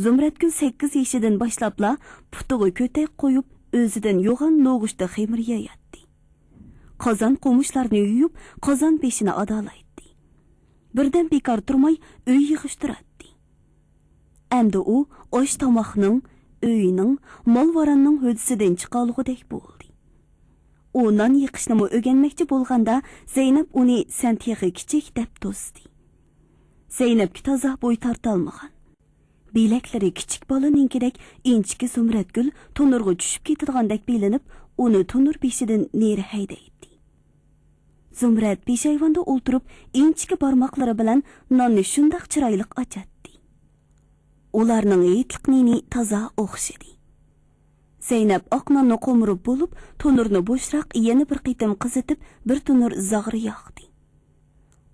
زۇمرەتگۈل سەككىز يېشىدىن باشلاپلا پۇتىغا كۆتەك قويۇپ، ئۆزىدىن يوغان نوغۇچتا خېمىر ياياتتى. قازان قومۇچلارنى يۇيۇپ، قازان بېشىنى ئادالايتتى. بىردەم بىكار تۇرماي ئۆي يىغىشتۇراتتى. ئەمدى ئۇ ئاش-تاماقنىڭ، ئۆينىڭ، مال-ۋاراننىڭ ھۆددىسىدىن چىقالىغۇدەك بولدى. ئۇ نان يېقىشنىمۇ ئۆگەنمەكچى بولغاندا، زەينەپ ئۇنى سەن تېخى كىچىك دەپ توستى. زەينەپكە تازا بوي تارتالمىغان، بىلەكلىرى كىچىك بالىنىڭكىدەك ئىنچىكە زۇمرەتگۈل تونۇرغا چۈشۈپ كېتىدىغاندەك بىلىنىپ، ئۇنى تونۇر بېشىدىن نېرى ھەيدەيتتى. زۇمرەت پېشايۋاندا ئولتۇرۇپ، ئىنچىكە بارماقلىرى بىلەن ناننى شۇنداق چىرايلىق ئاچاتتى. ئۇلارنىڭ ھېيتلىق نېنى تازا ئوخشىدى. زەينەپ ئاق ناننى قومۇرۇپ بولۇپ، تونۇرنى بوشراق يەنە بىر قېتىم قىزىتىپ، بىر تونۇر زاغرا ياقتى.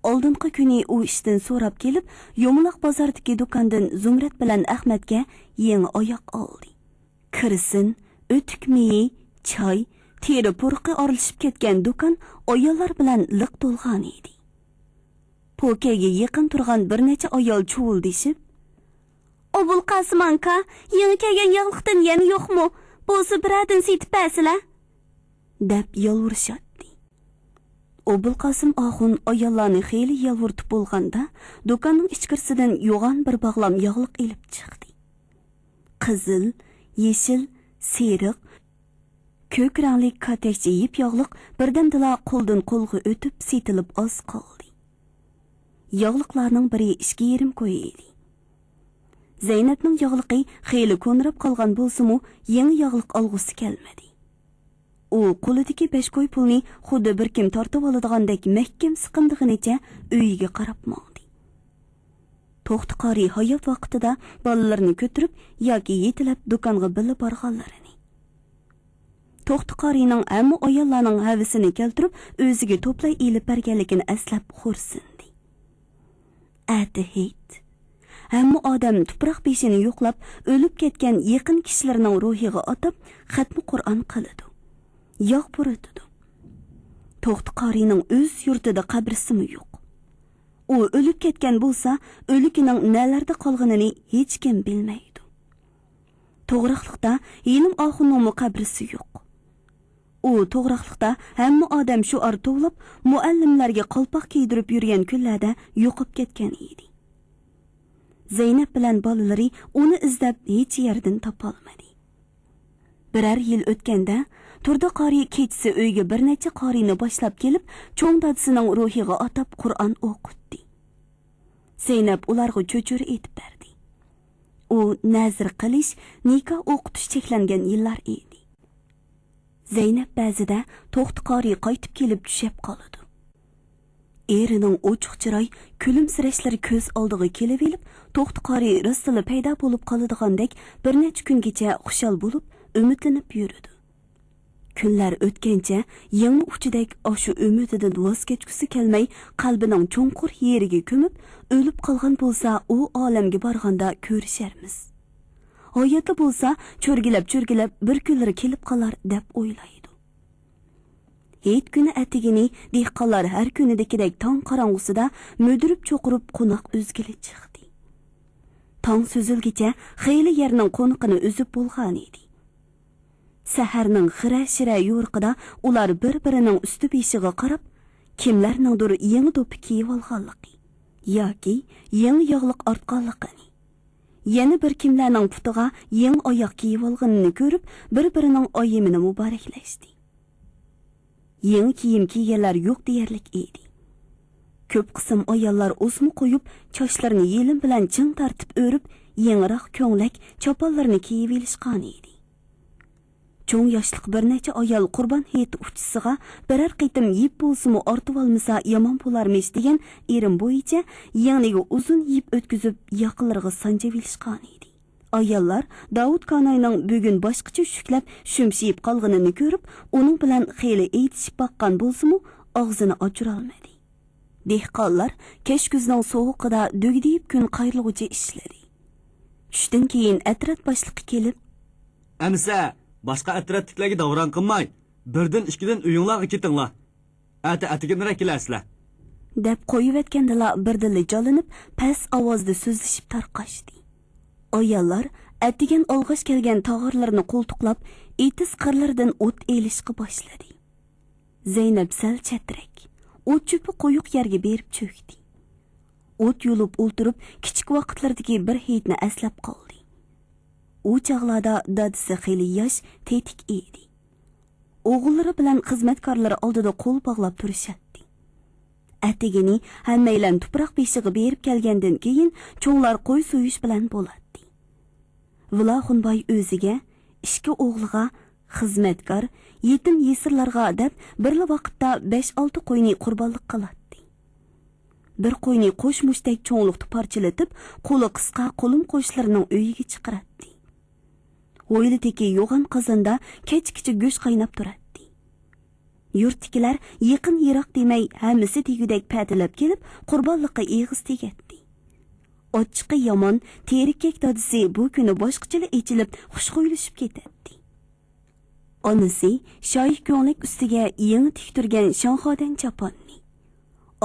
ئالدىنقى كۈنى ئۇ ئىشتىن سوراپ كېلىپ، يۇمىلاق بازاردىكى دۇكاندىن زۇمرەت بىلەن ئەخمەتكە يېڭى ئاياق ئالدى. كىرسىن، ئۆتۈك مېيى، چاي، تېرە پۇرىقى ئارىلىشىپ كەتكەن دۇكان ئاياللار بىلەن لىق تولغان ئىدى. پوكەيگە يېقىن تۇرغان بىر نەچچە ئايال چۇۋۇلدىشىپ، ئوبۇلقاسىم ئاكا، يېڭى كەلگەن ياغلىقتىن يەنە يوقمۇ؟ بولسا بىرەردىن سېتىپ بەرسىلە، دەپ يالۋۇرۇشاتتى. ئوبۇلقاسىم ئاخۇن ئاياللارنى خېلى يالۋۇرتۇپ بولغاندا، دۇكاننىڭ ئىچكىرىسىدىن يوغان بىر باغلام ياغلىق ئېلىپ چىقتى. قىزىل، يېشىل، سېرىق، كۆك رەڭلىك كاتەكچە يىپ ياغلىق بىردەمدىلا قولدىن قولغا ئۆتۈپ سېتىلىپ ئاز قالدى. ياغلىقلارنىڭ بىرى ئىككى يېرىم كوي ئىدى. زەينەپنىڭ ياغلىقى خېلى كونىراپ قالغان بولسىمۇ، يېڭى ياغلىق ئالغۇسى كەلمىدى. ئۇ قولىدىكى بەش كوي پۇلنى خۇددى بىر كىم تارتىۋالىدىغاندەك مەھكەم سىقىندىغىنىچە ئۆيىگە قاراپ ماڭدى. توختى قارى ھايات ۋاقتىدا بالىلىرىنى كۆتۈرۈپ ياكى يېتىلەپ دۇكانغا بىللە بارغانلىرىنى، توختى قارىنىڭ ھەممە ئاياللارنىڭ ھەۋىسىنى كەلتۈرۈپ ئۆزىگە توپلاي ئېلىپ بەرگەنلىكىنى ئەسلەپ خورسىندى. ئەتە ھېيت. ھەممە ئادەم تۇپراق بېشىنى يوقلاپ، ئۆلۈپ كەتكەن يېقىن كىشىلىرىنىڭ روھىغا ئاتاپ خەتمە قۇرئان قىلىدۇ، ياغ پۇرىتىدۇ. توختى قارىنىڭ ئۆز يۇرتىدا قەبرىسىمۇ يوق. ئۇ ئۆلۈپ كەتكەن بولسا، ئۆلۈكىنىڭ نەلەردە قالغىنىنى ھېچكىم بىلمەيدۇ. توغراقلىقتا ھېلىم ئاخۇننىڭمۇ قەبرىسى يوق. ئۇ توغراقلىقتا ھەممە ئادەم شوئار توۋلاپ، مۇئەللىملەرگە قالپاق كىيدۈرۈپ يۈرگەن كۈنلەردە يوقاپ كەتكەن ئىدى. زەينەپ بىلەن بالىلىرى ئۇنى ئىزدەپ ھېچ يەردىن تاپالمىدى. بىرەر يىل ئۆتكەندە، تۇردى قارى كېچىسى ئۆيگە بىر نەچچە قارىنى باشلاپ كېلىپ، چوڭ دادىسىنىڭ روھىغا ئاتاپ قۇرئان ئوقۇتتى. زەينەپ ئۇلارغا چۆچۈرە ئېتىپ بەردى. ئۇ نەزىر قىلىش، نىكاھ ئوقۇتۇش چەكلەنگەن يىللار ئىدى. زەينەپ بەزىدە توختى قارى قايتىپ كېلىپ چۈشەپ قالىدۇ. ئېرىنىڭ ئوچۇق چىراي، كۈلۈمسىرەشلىرى كۆز ئالدىغا كېلىۋېلىپ، توختى قارى راستلا پەيدا بولۇپ قالىدىغاندەك بىر نەچچە كۈنگىچە خۇشال بولۇپ، ئۈمىدلىنىپ يۈرىدۇ. كۈنلەر ئۆتكەنچە يىڭنە ئۇچىدەك ئاشۇ ئۈمىدىدىن ۋاز كەچكۈسى كەلمەي، قەلبىنىڭ چوڭقۇر يېرىگە كۆمۈپ، ئۆلۈپ قالغان بولسا، ئۇ ئالەمگە بارغاندا كۆرۈشەرمىز. ھاياتلا بولسا، چۆرگىلەپ-چۆرگىلەپ بىر كۈنلىرى كېلىپ قالار، دەپ ئويلايدۇ. ھېيت كۈنى ئەتىگىنى دېھقانلار ھەر كۈنىدىكىدەك تاڭ قاراڭغۇسىدا مۈدۈرۈپ-چوقۇرۇپ قوناق ئۈزگىلى چىقتى. تاڭ سۈزۈلگىچە خېلى يەرنىڭ قونىقىنى ئۈزۈپ بولغانىدى. سەھەرنىڭ خىرە-شىرە يورۇقىدا ئۇلار بىر-بىرىنىڭ ئۈستى-بېشىغا قاراپ، كىملەرنىڭدۇر يېڭى دوپپا كىيىۋالغانلىقى ياكى يېڭى ياغلىق ئارتقانلىقىنى، يەنە بىر كىملەرنىڭ پۇتىغا يېڭى ئاياغ كىيىۋالغىنىنى كۆرۈپ، بىر-بىرىنىڭ ئايىمىنى مۇبارەكلەشتى. يېڭى كىيىم كىيگەنلەر يوق دېيەرلىك ئىدى. كۆپ قىسىم ئاياللار ئوسما قويۇپ، چاچلىرىنى يېلىم بىلەن چىڭ تارتىپ ئۆرۈپ، يېڭىراق كۆڭلەك چاپانلىرىنى كىيىۋېلىشقانىدى. چوڭ ياشلىق بىر نەچچە ئايال قۇربان ھېيت ئۇچىسىغا بىرەر قېتىم يىپ بولسىمۇ ئارتىۋالمىسا يامان بولارمىش دېگەن ئېرىم بويىچە يىڭنىگە ئۇزۇن يىپ ئۆتكۈزۈپ، ياقىلىرىغا سانجىۋېلىشقانىدى. ئاياللار داۋۇت كاناينىڭ بۈگۈن باشقىچە شۈكلەپ شۈمشىيىپ قالغىنىنى كۆرۈپ، ئۇنىڭ بىلەن خېلى ئېيتىشىپ باققان بولسىمۇ، ئاغزىنى ئاچۇرالمىدى. دېھقانلار كەچ كۈزنىڭ سوغۇقىدا دۈگدىيىپ كۈن قايرىلغۇچە ئىشلىدى. چۈشتىن كېيىن ئەترەت باشلىقى كېلىپ، ئەمىسە، باشقا ئەترەتتىكىلەرگە داۋراڭ قىلماي، بىردىن ئىككىدىن ئۆيۈڭلارغا كېتىڭلار. ئەتە ئەتىگەنرەك كېلەرسىلەر، دەپ قويۇۋەتكەندىلا، بىردىنلا جالىنىپ، پەس ئاۋازدا سۆزلىشىپ تارقاشتى. ئاياللار ئەتىگەن ئالغاچ كەلگەن تاغارلىرىنى قولتۇقلاپ، ئېتىز قىرلىرىدىن ئوت ئېلىشقا باشلىدى. زەينەپ سەل چەترەك، ئوت چۆپى قويۇق يەرگە بېرىپ چۆكتى. ئوت يۇلۇپ ئولتۇرۇپ، كىچىك ۋاقىتلىرىدىكى بىر ھېيتنى ئەسلەپ قالدى. ئۇ چاغلاردا دادىسى خېلى ياش، تېتىك ئىدى. ئوغۇللىرى بىلەن خىزمەتكارلىرى ئالدىدا قول باغلاپ تۇرۇشاتتى. ئەتىگىنى ھەممەيلەن تۇپراق بېشىغا بېرىپ كەلگەندىن كېيىن، چوڭلار قوي سويۇش بىلەن بولاتتى. ۋىلاخۇنباي ئۆزىگە، ئىككى ئوغلىغا، خىزمەتكار، يېتىم-يېسىرلارغا دەپ بىرلا ۋاقىتتا بەش-ئالتە قوينى قۇربانلىق قىلاتتى. بىر قوينى قوش مۇشتەك چوڭلۇقتا پارچىلىتىپ، قولى قىسقا قولۇم-قوشلىرىنىڭ ئۆيىگە چىقىراتتى. ھويلىدىكى يوغان قازاندا كەچكىچە گۆش قايناپ تۇراتتى. يۇرتتىكىلەر يېقىن-يىراق دېمەي، ھەممىسى دېگۈدەك پەتىلەپ كېلىپ، قۇربانلىققا ئېغىز تېگەتتى. ئاچچىقى يامان، تېرىككەك دادىسى بۇ كۈنى باشقىچىلا ئېچىلىپ، خۇشخۇيلىشىپ كېتەتتى. ئانىسى شايى كۆڭلەك ئۈستىگە يېڭى تىكتۈرگەن شاڭخادەن چاپاننى،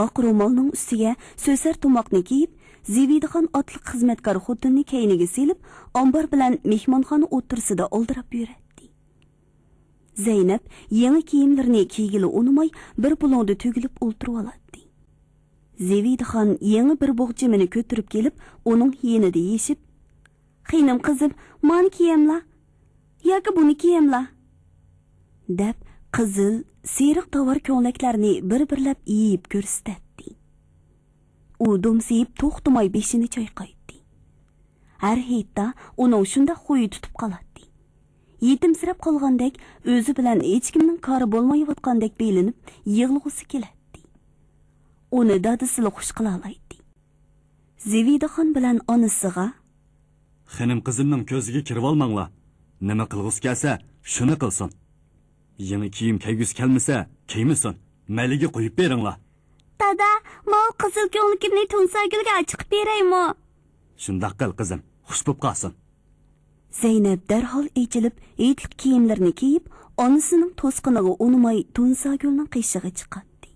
ئاق رومالنىڭ ئۈستىگە سۆسەر تۇماقنى كىيىپ، زىۋىدىخان ئاتلىق خىزمەتكار خوتۇننى كەينىگە سېلىپ، ئامبار بىلەن مېھمانخانا ئوتتۇرىسىدا ئالدىراپ يۈرەتتى. زەينەپ يېڭى كىيىملىرىنى كىيگىلى ئۇنىماي، بىر بۇلۇڭدا تۈگۈلۈپ ئولتۇرۇۋالاتتى. زىۋىدىخان يېڭى بىر بوغچىمىنى كۆتۈرۈپ كېلىپ، ئۇنىڭ يېنىدا يېشىپ، «خېنىم قىزىم، مانى كىيەملا ياكى بۇنى كىيەملا؟» دەپ، قىزىل، سېرىق تاۋار كۆڭلەكلەرنى بىر-بىرلەپ يېيىپ كۆرسىتەتتى. ئۇ دومسىيىپ توختىماي بېشىنى چايقايتتى. ھەر ھېيتتا ئۇنىڭ شۇنداق خۇيى تۇتۇپ قالاتتى. يېتىمسىرەپ قالغاندەك، ئۆزى بىلەن ھېچكىمنىڭ كارى بولمايۋاتقاندەك بىلىنىپ، يىغلىغۇسى كېلەتتى. ئۇنى دادىسىلا خۇش قىلالايتتى. زىۋىدىخان بىلەن ئانىسىغا، «خېنىم قىزىمنىڭ كۆزىگە كىرىۋالماڭلار. نېمە قىلغۇسى كەلسە، شۇنى قىلسۇن. يېڭى كىيىم كىيگۈسى كەلمىسە، كىيمىسۇن. مەيلىگە قويۇپ بېرىڭلار.» «دادا، ماۋۇ قىزىل كۆڭلىكىمنى تۇنساگۈلگە ئاچىقىپ بېرەيمۇ؟» «شۇنداق قىل، قىزىم، خۇش بوپ قالسۇن.» زەينەپ دەرھال ئېچىلىپ، ھېيتلىق كىيىملىرىنى كىيىپ، ئانىسىنىڭ توسقىنىغا ئۇنىماي، تۇنساگۈلنىڭ قېشىغا چىقاتتى.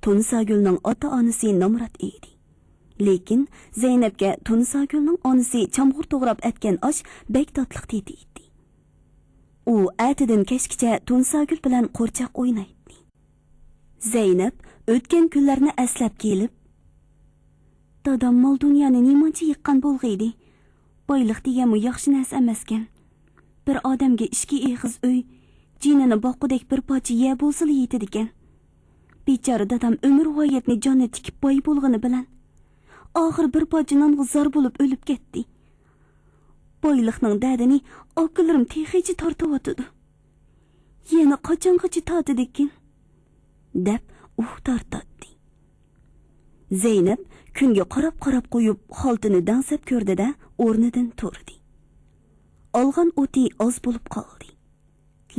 تۇنساگۈلنىڭ ئاتا-ئانىسى نامرات ئىدى. لېكىن زەينەپكە تۇنساگۈلنىڭ ئانىسى چامغۇر توغراپ ئەتكەن ئاش بەك تاتلىق تېتىيتتى. ئۇ ئەتىدىن كەچكىچە تۇنساگۈل بىلەن قورچاق ئوينايتتى. زەينەپ ئۆتكەن كۈنلەرنى ئەسلەپ كېلىپ، «دادام مال-دۇنيانى نېمانچە يىغقان بولغىيدى؟ بايلىق دېگەنمۇ ياخشى نەرسە ئەمەسكەن. بىر ئادەمگە ئىككى ئېغىز ئۆي، جېنىنى باققۇدەك بىر پارچە يەر بولسىلا يېتىدىكەن. بىچارە دادام ئۆمۈر ھاياتنى جاننى تىكىپ باي بولغىنى بىلەن، ئاخىر بىر پارچە نانغا زار بولۇپ ئۆلۈپ كەتتى. بايلىقنىڭ دەردىنى ئاكىلىرىم تېخىچە تارتىۋاتىدۇ. يەنە قاچانغىچە تارتىدىكىن؟» دەپ ئۇھ تارتاتتى. زەينەپ كۈنگە قاراپ-قاراپ قويۇپ، خالتىنى دەڭسەپ كۆردى-دە، ئورنىدىن تۇردى. ئالغان ئوتى ئاز بولۇپ قالدى.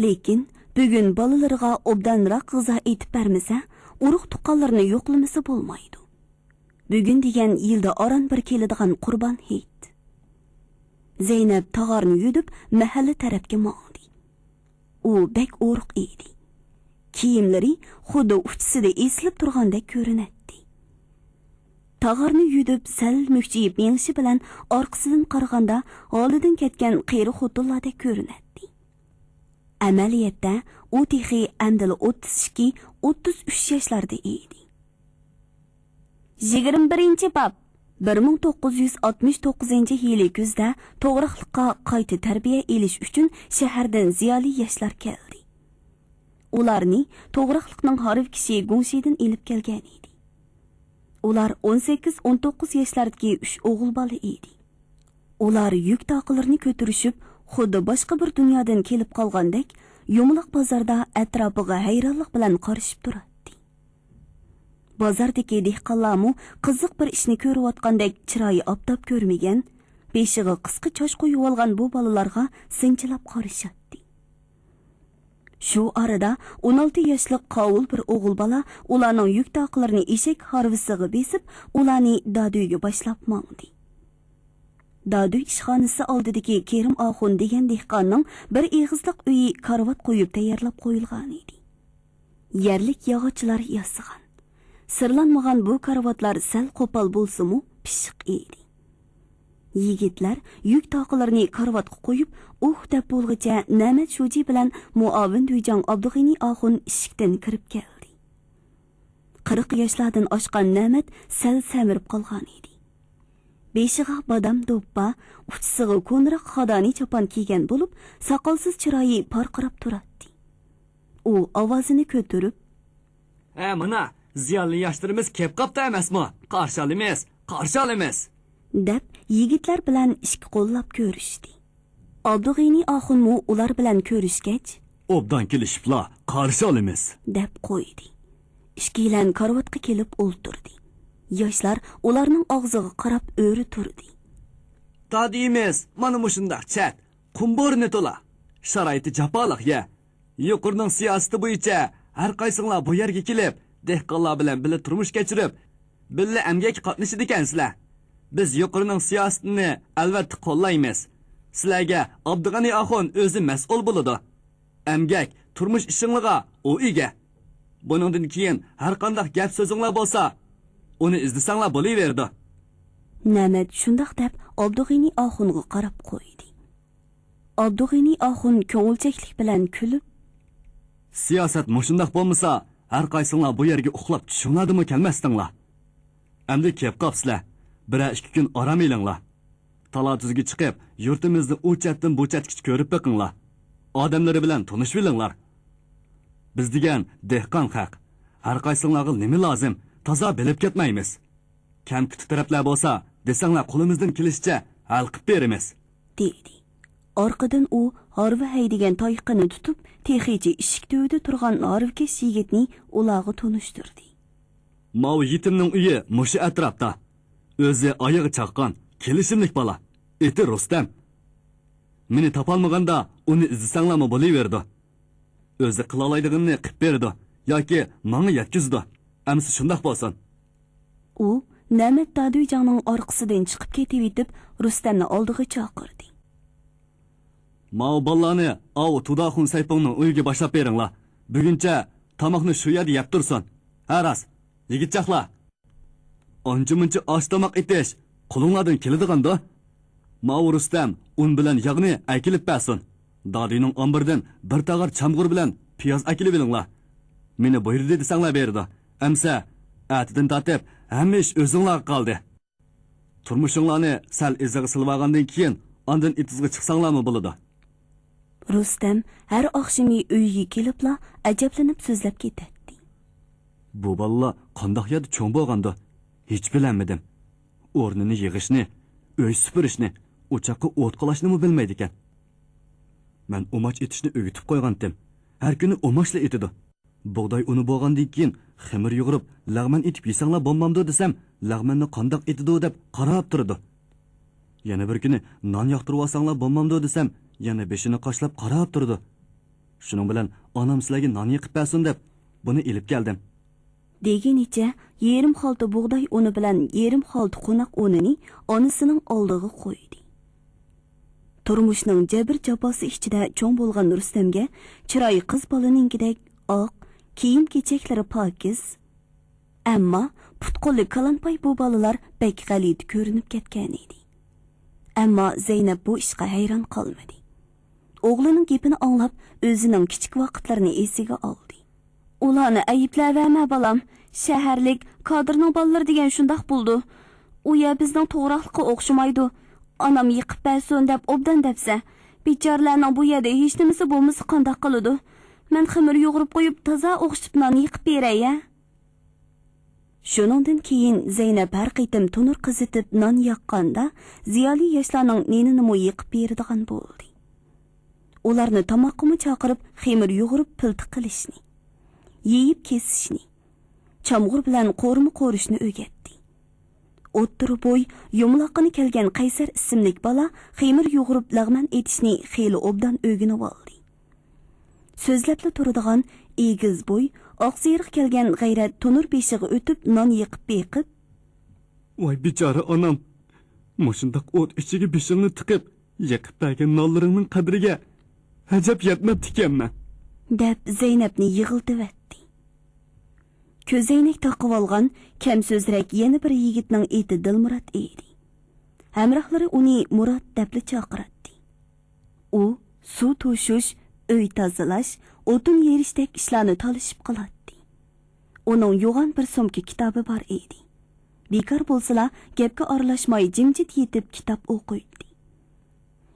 لېكىن بۈگۈن بالىلىرىغا ئوبدانراق غىزا ئېتىپ بەرمىسە، ئۇرۇق-تۇغقانلىرىنى يوقلىمىسا بولمايدۇ. بۈگۈن دېگەن يىلدا ئاران بىر كېلىدىغان قۇربان ھېيت. زەينەپ تاغارنى يۈدۈپ، مەھەللە تەرەپكە ماڭدى. ئۇ بەك ئورۇق ئىدى. كىيىملىرى خۇددى ئۇچىسىدا ئېسىلىپ تۇرغاندەك كۆرۈنەتتى. تاغارنى يۈدۈپ، سەل مۈكچىيىپ مېڭىشى بىلەن ئارقىسىدىن قارىغاندا ھالىدىن كەتكەن قېرى خوتۇنلاردەك كۆرۈنەتتى. ئەمەلىيەتتە ئۇ تېخى ئەمدىلا ئوتتۇز ئىككى، ئوتتۇز ئۈچ ياشلاردا ئىدى. يىگىرمە بىرىنچى باب. بىر مىڭ توققۇز يۈز ئاتمىش توققۇزىنچى يىلى كۈزدە توغراقلىققا قايتا تەربىيە ئېلىش ئۈچۈن شەھەردىن زىيالىي ياشلار كەلدى. ئۇلارنى توغراقلىقنىڭ ھارۋىكىشى گۇڭشىدىن ئېلىپ كەلگەن ئىدى. ئۇلار ئون سەككىز، ئون توققۇز ياشلاردىكى ئۈچ ئوغۇل بالا ئىدى. ئۇلار يۈك تاقىلىرىنى كۆتۈرۈشۈپ، خۇددى باشقا بىر دۇنيادىن كېلىپ قالغاندەك، يۇمىلاق بازاردا ئەتراپىغا ھەيرانلىق بىلەن قارىشىپ تۇراتتى. بازاردىكى دېھقانلارمۇ قىزىق بىر ئىشنى كۆرۈۋاتقاندەك چىرايى ئاپتاپ كۆرمىگەن، بېشىغا قىسقا چاچ قويۇۋالغان بۇ بالىلارغا سىنچىلاپ قارىشاتتى. شۇ ئارىدا ئون ئالتە ياشلىق قاۋۇل بىر ئوغۇل بالا ئۇلارنىڭ يۈك تاقىلىرىنى ئېشەك ھارۋىسىغا بېسىپ، ئۇلارنى دادۈيگە باشلاپ ماڭدى. دادۈي ئىشخانىسى ئالدىدىكى كېرىم ئاخۇن دېگەن دېھقاننىڭ بىر ئېغىزلىق ئۆيى كارىۋات قويۇپ تەييارلاپ قويۇلغانىدى. يەرلىك ياغاچلار ياسىغان. سىرلانمىغان بۇ كارىۋاتلار سەل قوپال بولسىمۇ، پىششىق ئىدى. يىگىتلەر يۈك تاقىلىرىنى كارىۋاتقا قويۇپ، ئۇھ دەپ بولغۇچە نەمەت شۇجى بىلەن مۇئاۋىن دۈيجاڭ ئابدۇغېنى ئاخۇن ئىشىكتىن كىرىپ كەلدى. قىرىق ياشلاردىن ئاشقان نەمەت سەل سەمرىپ قالغانىدى. بېشىغا بادام دوپپا، ئۇچىسىغا كونىراق خادانى چاپان كىيگەن بولۇپ، ساقالسىز چىرايى پارقىراپ تۇراتتى. ئۇ ئاۋازىنى كۆتۈرۈپ، ھە، مانا، زىيانلىق ياشلىرىمىز كەپ قاپتۇ ئەمەسمۇ؟ قارشى ئالىمىز، قارشى ئالىمىز! دەپ، يىگىتلەر بىلەن ئىككى قوللاپ كۆرۈشتى. ئابدۇغېنى ئاخۇنمۇ ئۇلار بىلەن كۆرۈشكەچ، ئوبدان كېلىشىپلا، قارشى ئالىمىز! دەپ قويدى. ئىككىيلەن كارىۋاتقا كېلىپ ئولتۇردى. ياشلار ئۇلارنىڭ ئاغزىغا قاراپ ئۆرە تۇردى. دادىيىمىز مانا مۇشۇنداق چەت، قۇم بورىنى تولا. شارائىتى جاپالىق يەر. يۇقىرىنىڭ سىياسىتى بويىچە ھەر قايسىڭلار بۇ يەرگە كېلىپ، دېھقانلار بىلەن بىللە تۇرمۇش كەچۈرۈپ، بىللە ئەمگەككە قاتنىشىدىكەنسىلەر. بىز يۇقىرىنىڭ سىياسىتىنى ئەلۋەتتە قوللايمىز. سىلەرگە ئابدۇغېنى ئاخۇن ئۆزى مەسئۇل بولىدۇ. ئەمگەك، تۇرمۇش ئىشىڭلىغا ئۇ ئىگە. بۇنىڭدىن كېيىن ھەر قانداق گەپ سۆزۈڭلار بولسا، ئۇنى ئىزدىسەڭلار بولۇۋېرىدۇ. نەمەت شۇنداق دەپ ئابدۇغېنى ئاخۇنغا قاراپ قويدى. ئابدۇغېنى ئاخۇن كۆڭۈلچەكلىك بىلەن كۈلۈپ، سىياسەت مۇشۇنداق بولمىسا، ھەر قايسىڭلار بۇ يەرگە ئۇخلاپ چۈشۈڭلاردىمۇ كەلمەستىڭلار. ئەمدى كېلىپ قاپسىلەر. بىرەر ئىككى كۈن ئارام ئېلىڭلار. تالا-تۈزگە چىقىپ، يۇرتىمىزنى ئۇ چەتتىن بۇ چەتكىچە كۆرۈپ بېقىڭلار. ئادەملىرى بىلەن تونۇشۇۋېلىڭلار. بىز دېگەن دېھقان خەق. ھەر قايسىڭلارغا نېمە لازىم، تازا بىلىپ كەتمەيمىز. كەم-كۈتۈك تەرەپلەر بولسا، دېسەڭلار قولىمىزدىن كېلىشىچە ھەل قىلىپ بېرىمىز. دېدى. ئارقىدىن ئۇ ھارۋا ھەيدىگەن تايىقىنى تۇتۇپ، تېخىچە ئىشىك تۈۋىدە تۇرغان ھارۋىكەش يىگىتنى ئۇلارغا تونۇشتۇردى. ماۋۇ يېتىمنىڭ ئۆيى مۇشۇ ئەتراپتا. ئۆزى ئايىغى چاققان، كېلىشىملىك بالا. ئېتى رۇستەم. مېنى تاپالمىغاندا ئۇنى ئىزدىسەڭلارمۇ بولۇۋېرىدۇ. ئۆزى قىلالايدىغىنىنى قىپ بېرىدۇ ياكى ماڭا يەتكۈزىدۇ. ئەمىسە شۇنداق بولسۇن. ئۇ نەمەت دادۈيجاڭنىڭ ئارقىسىدىن چىقىپ كېتىۋېتىپ، رۇستەمنى ئالدىغا چاقىردى. ماۋۇ بالىلارنى ئاۋۇ تۇداخۇن سەيپىڭنىڭ ئۆيىگە باشلاپ بېرىڭلار. بۈگۈنچە تاماقنى شۇ يەردە يەپ تۇرسۇن. ھە راست، يىگىتچاقلار! ئانچە-مۇنچە ئاش-تاماق ئېتىش قولۇڭلاردىن كېلىدىغاندۇ؟ ماۋۇ رۇستەم ئۇن بىلەن ياغنى ئەكېلىپ بەرسۇن. دادىنىڭ ئامبىرىدىن بىر تاغار چامغۇر بىلەن پىياز ئەكېلىۋېلىڭلار. مېنى بۇيرۇدى دېسەڭلار بېرىدۇ. ئەمسە ئەتىدىن تارتىپ ھەممە ئىش ئۆزۈڭلارغا قالدى. تۇرمۇشۇڭلارنى سەل ئىزىغا سېلىۋالغاندىن كېيىن، ئاندىن ئېتىزغا چىقساڭلارمۇ بولىدۇ. رۇستەم ھەر ئاخشىمى ئۆيىگە كېلىپلا ئەجەبلىنىپ سۆزلەپ كېتەتتى. بۇ بالىلار قانداق يەردە چوڭ بولغاندۇ؟ ھېچ بىلەلمىدىم. ئورنىنى يىغىشنى، ئۆي سۈپۈرۈشنى، ئوچاققا ئوت قالاشنىمۇ بىلمەيدىكەن. مەن ئۇماچ ئېتىشنى ئۆگىتىپ قويغانتىم. ھەر كۈنى ئۇماچلا ئېتىدۇ. بۇغداي ئۇنى بولغاندىن كېيىن خېمىر يۇغۇرۇپ، لەغمەن ئېتىپ يېسەڭلار بولمامدۇ دېسەم، لەغمەننى قانداق ئېتىدۇ دەپ قاراپ تۇرىدۇ. يەنە بىر كۈنى نان ياقتۇرۇۋالساڭلار بولمامدۇ دېسەم، يەنە بېشىنى قاشلاپ قاراپ تۇرىدۇ. شۇنىڭ بىلەن ئانام سىلەرگە نان يېقىپ بەرسۇن دەپ بۇنى ئېلىپ كەلدىم. دېگىنىچە يېرىم خالتا بۇغداي ئۇنى بىلەن يېرىم خالتا قوناق ئۇنىنى ئانىسىنىڭ ئالدىغا قويدى. تۇرمۇشنىڭ جەبىر-جاپاسى ئىچىدە چوڭ بولغان رۇستەمگە چىرايى قىز بالىنىڭكىدەك ئاق، كىيىم-كېچەكلىرى پاكىز، ئەمما پۇت-قولى كالانپاي بۇ بالىلار بەك غەلىتە كۆرۈنۈپ كەتكەنىدى. ئەمما زەينەپ بۇ ئىشقا ھەيران قالمىدى. ئوغلىنىڭ گېپىنى ئاڭلاپ، ئۆزىنىڭ كىچىك ۋاقىتلىرىنى ئېسىگە ئالدى. ئۇلارنى ئەيىبلەۋەرمە، بالام. شەھەرلىك، كادىرنىڭ بالىلىرى دېگەن شۇنداق بولىدۇ. ئۇ يەر بىزنىڭ توغراقلىققا ئوخشىمايدۇ. ئانام يېقىپ بەرسۇن دەپ ئوبدان دەپسە، بىچارىلەرنىڭ بۇ يەردە ھېچنېمىسى بولمىسا قانداق قىلىدۇ؟ مەن خېمىر يۇغۇرۇپ قويۇپ، تازا ئوخشىتىپ نان يېقىپ بېرەي ھە. شۇنىڭدىن كېيىن زەينەپ ھەر قېتىم تونۇر قىزىتىپ نان ياققاندا، زىيالىي ياشلارنىڭ نېنىنىمۇ يېقىپ بېرىدىغان بولدى. ئۇلارنى تاماققىمۇ چاقىرىپ، خېمىر يۇغۇرۇپ پىلتە قىلىشنى، يېيىپ كېسىشنى، چامغۇر بىلەن قورۇما قورۇشنى ئۆگەتتى. ئوتتۇرا بوي، يۇمىلاققىنى كەلگەن قەيسەر ئىسىملىك بالا خېمىر يۇغۇرۇپ لەغمەن ئېتىشنى خېلى ئوبدان ئۆگىنىۋالدى. سۆزلەپلا تۇرىدىغان، ئېگىز بوي، ئاقسېرىق كەلگەن غەيرەت تونۇر بېشىغا ئۆتۈپ نان يېقىپ بېقىپ، ۋاي بىچارە ئانام! مۇشۇنداق ئوت ئىچىگە بېشىڭنى تىقىپ، يېقىپ بەرگەن نانلىرىڭنىڭ قەدرىگە ئەجەب يەتمەپتىكەنمەن! دەپ زەينەپنى يىغلىتىۋەتتى. كۆزەينەك تاقىۋالغان، كەم سۆزرەك يەنە بىر يىگىتنىڭ ئېتى دىلمۇرات ئىدى. ھەمراھلىرى ئۇنى مۇرات دەپلا چاقىراتتى. ئۇ سۇ توشۇش، ئۆي تازىلاش، ئوتۇن يېرىشتەك ئىشلارنى تالىشىپ قىلاتتى. ئۇنىڭ يوغان بىر سومكا كىتابى بار ئىدى. بىكار بولسىلا، گەپكە ئارىلاشماي جىمجىت يېتىپ كىتاب ئوقۇيتتى.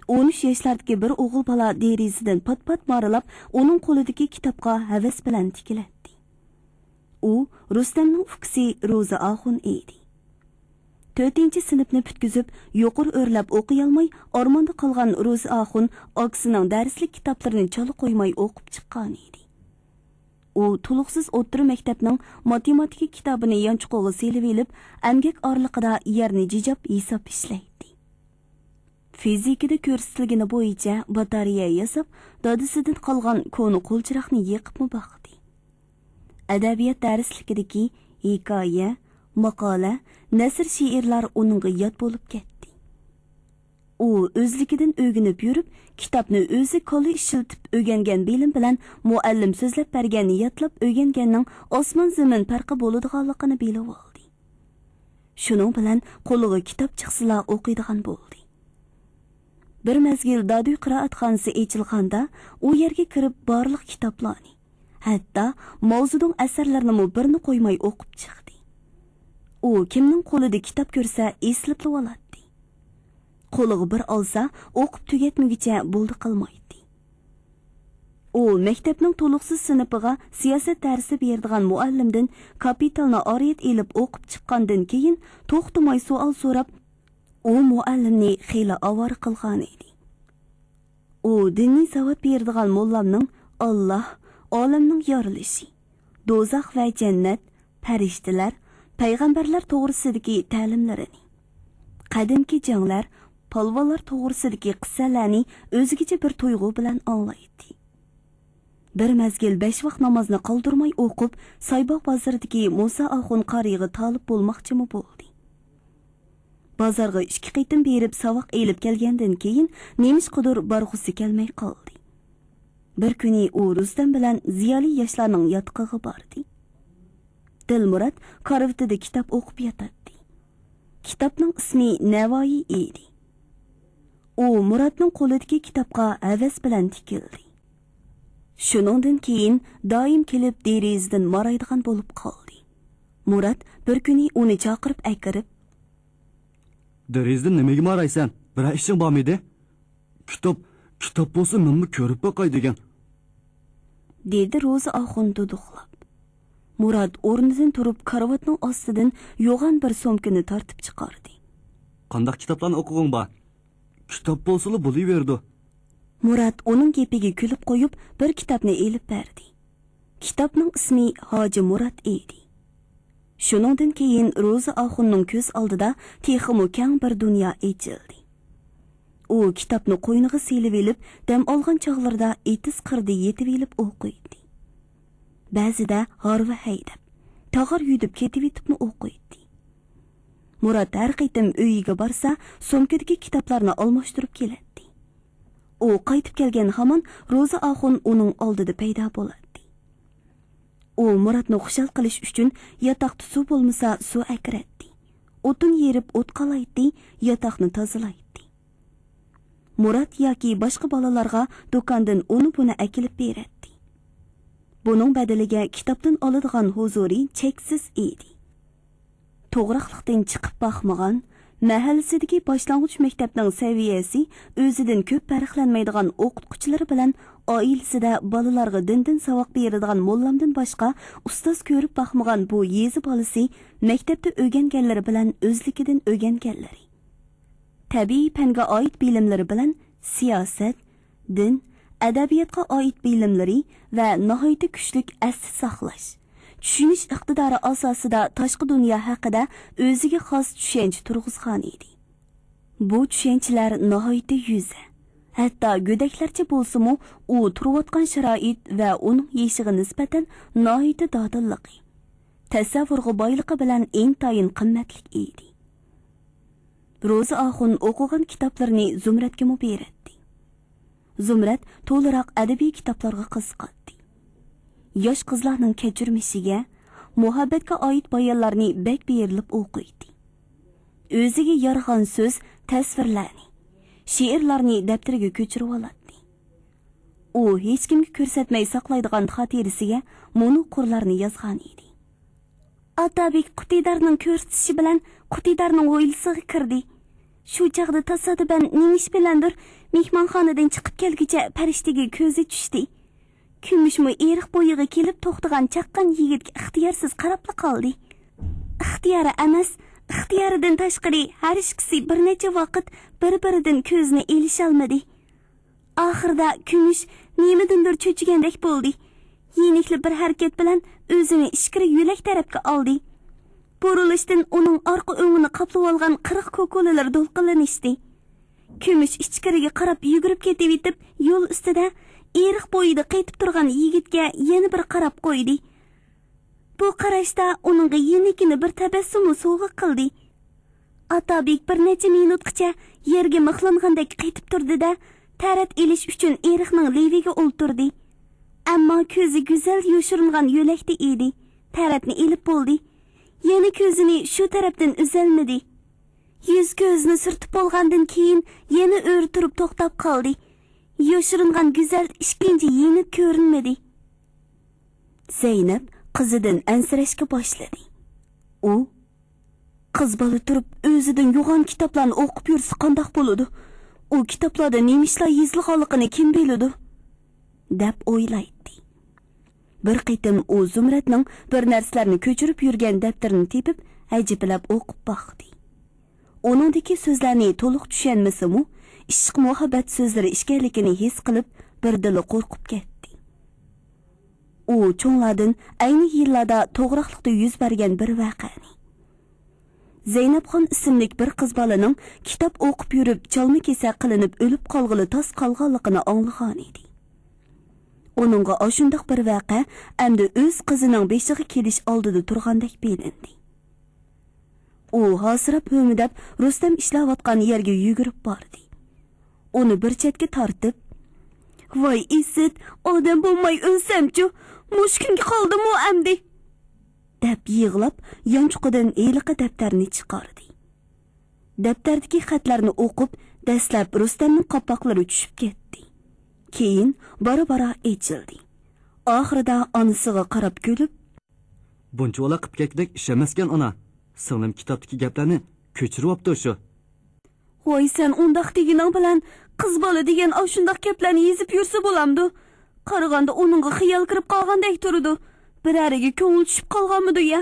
ئون ئۈچ ياشلاردىكى بىر ئوغۇل بالا دېرىزىدىن پات-پات مارىلاپ، ئۇنىڭ قولىدىكى كىتابقا ھەۋەس بىلەن تىكىلەتتى. ئۇ رۇستەمنىڭ ئۇكىسى روزى ئاخۇن ئىدى. تۆتىنچى سىنىپنى پۈتكۈزۈپ، يۇقىرى ئۆرلەپ ئوقۇيالماي، ئارماندا قالغان روزى ئاخۇن ئاكىسىنىڭ دەرسلىك كىتابلىرىنى چالا قويماي ئوقۇپ چىققانىدى. ئۇ تولۇقسىز ئوتتۇرا مەكتەپنىڭ ماتېماتىكا كىتابىنى يانچۇقىغا سېلىۋېلىپ، ئەمگەك ئارىلىقىدا يەرنى جىجاپ ھېساب ئىشلەيتتى. فىزىكىدا كۆرسىتىلگىنى بويىچە باتارېيە ياساپ، دادىسىدىن قالغان كونا قولچىراغنى يېقىپمۇ باقتى. ئەدەبىيات دەرسلىكىدىكى ھېكايە، ماقالە، نەسر شېئىرلار ئۇنىڭغا ياد بولۇپ كەتتى. ئۇ ئۆزلۈكىدىن ئۆگىنىپ يۈرۈپ، كىتابنى ئۆزى كاللا ئىشلىتىپ ئۆگەنگەن بىلىم بىلەن مۇئەللىم سۆزلەپ بەرگەننى يادلاپ ئۆگەنگەننىڭ ئاسمان-زېمىن پەرقى بولىدىغانلىقىنى بىلىۋالدى. شۇنىڭ بىلەن قولىغا كىتاب چىقسىلا ئوقۇيدىغان بولدى. بىر مەزگىل دادۈي قىرائەتخانىسى ئېچىلغاندا، ئۇ يەرگە كىرىپ بارلىق كىتابلارنى، ھەتتا ماۋزېدۇڭ ئەسەرلىرىنىمۇ بىرنى قويماي ئوقۇپ چىقتى. ئۇ كىمنىڭ قولىدا كىتاب كۆرسە ئېسىلىپلىۋالاتتى. قولىغا بىر ئالسا، ئوقۇپ تۈگەتمىگۈچە بولدى قىلمايتتى. ئۇ مەكتەپنىڭ تولۇقسىز سىنىپىغا سىياسەت دەرسى بېرىدىغان مۇئەللىمدىن كاپىتالنى ئارىيەت ئېلىپ ئوقۇپ چىققاندىن كېيىن، توختىماي سوئال سوراپ، ئۇ مۇئەللىمنى خېلى ئاۋارە قىلغانىدى. ئۇ دىنىي ساۋات بېرىدىغان موللامنىڭ «ئاللاھ، ئالەمنىڭ يارىلىشى، دوزاخ ۋە جەننەت، پەرىشتىلەر، پەيغەمبەرلەر توغرىسىدىكى تەلىملىرىنى، قەدىمكى جەڭلەر، پالۋانلار توغرىسىدىكى قىسسەلەرنى ئۆزگىچە بىر تۇيغۇ بىلەن ئاڭلايتتى. بىر مەزگىل بەش ۋاق نامازنى قالدۇرماي ئوقۇپ، سايباغ بازىرىدىكى مۇسا ئاخۇن قارىيغا تالىپ بولماقچىمۇ بولدى. بازارغا ئىككى قېتىم بېرىپ ساۋاق ئېلىپ كەلگەندىن كېيىن، نېمىشقىدۇر بارغۇسى كەلمەي قالدى. بىر كۈنى ئۇ رۇستەم بىلەن زىيالىي ياشلارنىڭ ياتىقىغا باردى. دىلمۇرات كارىۋىتىدا كىتاب ئوقۇپ ياتاتتى. كىتابنىڭ ئىسمى نەۋايى ئىدى. ئۇ مۇراتنىڭ قولىدىكى كىتابقا ھەۋەس بىلەن تىكىلدى. شۇنىڭدىن كېيىن دائىم كېلىپ دېرىزىدىن مارايدىغان بولۇپ قالدى. مۇرات بىر كۈنى ئۇنى چاقىرىپ ئەكىرىپ، «دېرىزىدىن نېمىگە مارايسەن؟ بىرەر ئىشىڭ بارمىدى؟ كىتاب، كىتاب بولسا مەنمۇ كۆرۈپ باقاي دېگەن.» دېدى روزى ئاخۇن دۇدۇقلاپ. مۇرات ئورنىدىن تۇرۇپ كارىۋاتنىڭ ئاستىدىن يوغان بىر سومكىنى تارتىپ چىقاردى. «قانداق كىتابلارنى ئوقۇغۇڭ بار؟ كىتاب بولسىلا بولۇۋېرىدۇ.» مۇرات ئۇنىڭ گېپىگە كۈلۈپ قويۇپ، بىر كىتابنى ئېلىپ بەردى. كىتابنىڭ ئىسمى ھاجى مۇرات ئىدى. شۇنىڭدىن كېيىن روزى ئاخۇننىڭ كۆز ئالدىدا تېخىمۇ كەڭ بىر دۇنيا ئېچىلدى. ئۇ كىتابنى قوينىغا سېلىۋېلىپ، دەم ئالغان چاغلىرىدا ئېتىز قىرىدا يېتىۋېلىپ ئوقۇيتتى. بەزىدە ھارۋا ھەيدەپ، تاغار يۈدۈپ كېتىۋېتىپمۇ ئوقۇيتتى. مۇرات ھەر قېتىم ئۆيىگە بارسا، سومكىدىكى كىتابلارنى ئالماشتۇرۇپ كېلەتتى. ئۇ قايتىپ كەلگەن ھامان روزا ئاخۇن ئۇنىڭ ئالدىدا پەيدا بولاتتى. ئۇ مۇراتنى خۇشال قىلىش ئۈچۈن ياتاقتا سۇ بولمىسا سۇ ئەكىرەتتى. ئوتۇن يېرىپ ئوت قالايتتى، ياتاقنى تازىلايتتى. مۇرات ياكى باشقا بالىلارغا دۇكاندىن ئۇنى بۇنى ئەكېلىپ بېرەتتى. بۇنىڭ بەدىلىگە كىتابتىن ئالىدىغان ھۇزۇرى چەكسىز ئىدى. توغراقلىقتىن چىقىپ باقمىغان، مەھەللىسىدىكى باشلانغۇچ مەكتەپنىڭ سەۋىيەسى ئۆزىدىن كۆپ پەرقلەنمەيدىغان ئوقۇتقۇچىلىرى بىلەن ئائىلىسىدە بالىلارغا دىندىن ساۋاق بېرىدىغان موللامدىن باشقا ئۇستاز كۆرۈپ باقمىغان بۇ يېزا بالىسى مەكتەپتە ئۆگەنگەنلىرى بىلەن ئۆزلۈكىدىن ئۆگەنگەنلىرى، تەبىئىي پەنگە ئائىت بىلىملىرى بىلەن سىياسەت، دىن، ئەدەبىياتقا ئائىت بىلىملىرى ۋە ناھايىتى كۈچلۈك ئەستە ساقلاش، چۈشىنىش ئىقتىدارى ئاساسىدا تاشقى دۇنيا ھەققىدە ئۆزىگە خاس چۈشەنچە تۇرغۇزغان ئىدى. بۇ چۈشەنچىلەر ناھايىتى يۈزە، ھەتتا گۆدەكلەرچە بولسىمۇ، ئۇ تۇرۇۋاتقان شارائىت ۋە ئۇنىڭ يېشىغا نىسبەتەن ناھايىتى دادىللىقى، تەسەۋۋۇرغا بايلىقى بىلەن ئىنتايىن قىممەتلىك ئىدى. روزا ئاخۇن ئوقۇغان كىتابلىرىنى زۇمرەتكىمۇ بېرەتتى. زۇمرەت تولىراق ئەدەبىي كىتابلارغا قىزىقاتتى. ياش قىزلارنىڭ كەچۈرمىشىگە، مۇھەببەتكە ئائىت بايانلارنى بەك بېرىلىپ ئوقۇيتتى. ئۆزىگە يارىغان سۆز، تەسۋىرلەرنى، شېئىرلارنى دەپتىرىگە كۆچۈرۈۋالاتتى. ئۇ ھېچكىمگە كۆرسەتمەي ساقلايدىغان خاتىرىسىگە مۇنۇ قۇرلارنى يازغان ئىدى. ئاتابېك قۇتىدارنىڭ كۆرسىتىشى بىلەن قۇتىدارنىڭ ھويلىسىغا كىردى. شۇ چاغدا تاسادىپەن نېمە ئىش بىلەندۇر مېھمانخانىدىن چىقىپ كەلگۈچە پەرىشتىگە كۆزى چۈشتى. كۈمۈشمۇ ئېرىق بويىغا كېلىپ توختىغان چاققان يىگىتكە ئىختىيارسىز قاراپلا قالدى. ئىختىيارى ئەمەس، ئىختىيارىدىن تاشقىرى ھەر ئىككىسى بىر نەچچە ۋاقىت بىر-بىرىدىن كۆزىنى ئېلىشالمىدى. ئاخىرىدا كۈمۈش نېمىدىندۇر چۆچۈگەندەك بولدى. يېنىكلا بىر ھەرىكەت بىلەن ئۆزىنى ئىچكىرى يۆلەك تەرەپكە ئالدى. بۇرۇلۇشتىن ئۇنىڭ ئارقا ئۆڭىنى قاپلىۋالغان قىرىق كوكۇلىلىرى دولقۇنلىنىشتى. كۈمۈش ئىچكىرىگە قاراپ يۈگۈرۈپ كېتىۋېتىپ، يول ئۈستىدە ئېرىق بويىدا قېتىپ تۇرغان يىگىتكە يەنە بىر قاراپ قويدى. بۇ قاراشتا ئۇنىڭغا يېنىكىنى بىر تەبەسسۇممۇ سوۋغا قىلدى. ئاتابېك بىر نەچچە مىنۇتقىچە يەرگە مىخلانغاندەك قېتىپ تۇردى-دە، تەرەت ئېلىش ئۈچۈن ئېرىقنىڭ لېۋىگە ئولتۇردى. ئەمما كۆزى گۈزەل يوشۇرۇنغان يۆلەكتە ئىدى. تەرەتنى ئېلىپ بولدى. يەنە كۆزىنى شۇ تەرەپتىن ئۈزەلمىدى. يۈز كۆزىنى سۈرتۈپ بولغاندىن كېيىن يەنە ئۆرە تۇرۇپ توختاپ قالدى. يوشۇرۇنغان گۈزەل ئىككىنچى يېنىك كۆرۈنمىدى. زەينەپ قىزىدىن ئەنسىرەشكە باشلىدى. ئۇ، «قىز بالا تۇرۇپ ئۆزىدىن يوغان كىتابلارنى ئوقۇپ يۈرسە قانداق بولىدۇ؟ ئۇ كىتابلاردا نېمە ئىشلار يېزىلغانلىقىنى كىم بىلىدۇ؟» دەپ ئويلايتتى. بىر قېتىم ئۇ زۇمرەتنىڭ بىر نەرسىلەرنى كۆچۈرۈپ يۈرگەن دەپتىرىنى تېپىپ، ئەجىبلەپ ئوقۇپ باقتى. ئۇنىڭدىكى سۆزلەرنى تولۇق چۈشەنمىسىمۇ، ئىشق-مۇھەببەت سۆزلىرى ئىكەنلىكىنى ھېس قىلىپ، بىردىنلا قورقۇپ كەتتى. ئۇ چوڭلاردىن ئەينى يىللاردا توغراقلىقتا يۈز بەرگەن بىر ۋەقەنى، زەينەپخان ئىسىملىك بىر قىز بالىنىڭ كىتاب ئوقۇپ يۈرۈپ، چالما كېسەك قىلىنىپ ئۆلۈپ قالغىلى تاس قالغانلىقىنى ئاڭلىغانىدى. ئۇنىڭغا ئاشۇنداق بىر ۋەقە ئەمدى ئۆز قىزىنىڭ بېشىغا كېلىش ئالدىدا تۇرغاندەك بىلىندى. ئۇ ھاسىراپ ھۆمۈدەپ رۇستەم ئىشلەۋاتقان يەرگە يۈگۈرۈپ باردى. ئۇنى بىر چەتكە تارتىپ، «ۋاي ئىسىت، ئادەم بولماي ئۆلسەمچۇ؟ مۇشۇ كۈنگە قالدىمۇ ئەمدى؟» دەپ يىغلاپ، يانچۇقىدىن ھېلىقى دەپتەرنى چىقاردى. دەپتەردىكى خەتلەرنى ئوقۇپ، دەسلەپ رۇستەمنىڭ قاپاقلىرى چۈشۈپ كەتتى. كېيىن بارا-بارا ئېچىلدى. ئاخىرىدا ئانىسىغا قاراپ كۈلۈپ، «بۇنچىۋالا قىپ كەتكۈدەك ئىش ئەمەسكەن، ئانا. سىڭلىم كىتابتىكى گەپلەرنى كۆچۈرۈۋاپتۇ شۇ.» «ۋاي، سەن ئۇنداق دېگىنىڭ بىلەن قىز بالا دېگەن ئاشۇنداق گەپلەرنى يېزىپ يۈرسە بولامدۇ؟ قارىغاندا ئۇنىڭغا خىيال كىرىپ قالغاندەك تۇرىدۇ. بىرەرىگە كۆڭلى چۈشۈپ قالغانمىدۇ يا؟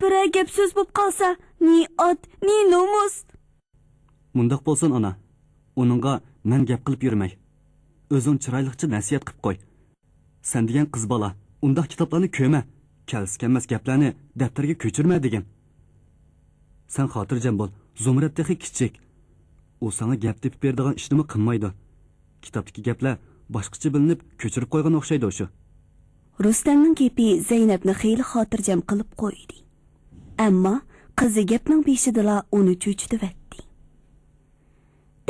بىرەر گەپ سۆز بولۇپ قالسا، نى ئات، نى نومۇس!» «مۇنداق بولسۇن، ئانا. ئۇنىڭغا مەن گەپ قىلىپ يۈرمەي. ئۆزۈڭ چىرايلىقچە نەسىھەت قىلىپ قوي. سەن دېگەن قىز بالا، ئۇنداق كىتابلارنى كۆرمە، كەلسە كەلمەس گەپلەرنى دەپتەرگە كۆچۈرمە دېگىن. سەن خاتىرجەم بول، زۇمرەت تېخى كىچىك. ئۇ ساڭا گەپ تېپىپ بېرىدىغان ئىشنىمۇ قىلمايدۇ. كىتابتىكى گەپلەر باشقىچە بىلىنىپ، كۆچۈرۈپ قويغان ئوخشايدۇ شۇ.» رۇستەمنىڭ گېپى زەينەپنى خېلى خاتىرجەم قىلىپ قويدى. ئەمما قىزى گەپنىڭ بېشىدىلا ئۇنى چۆچۈتۈۋەتتى.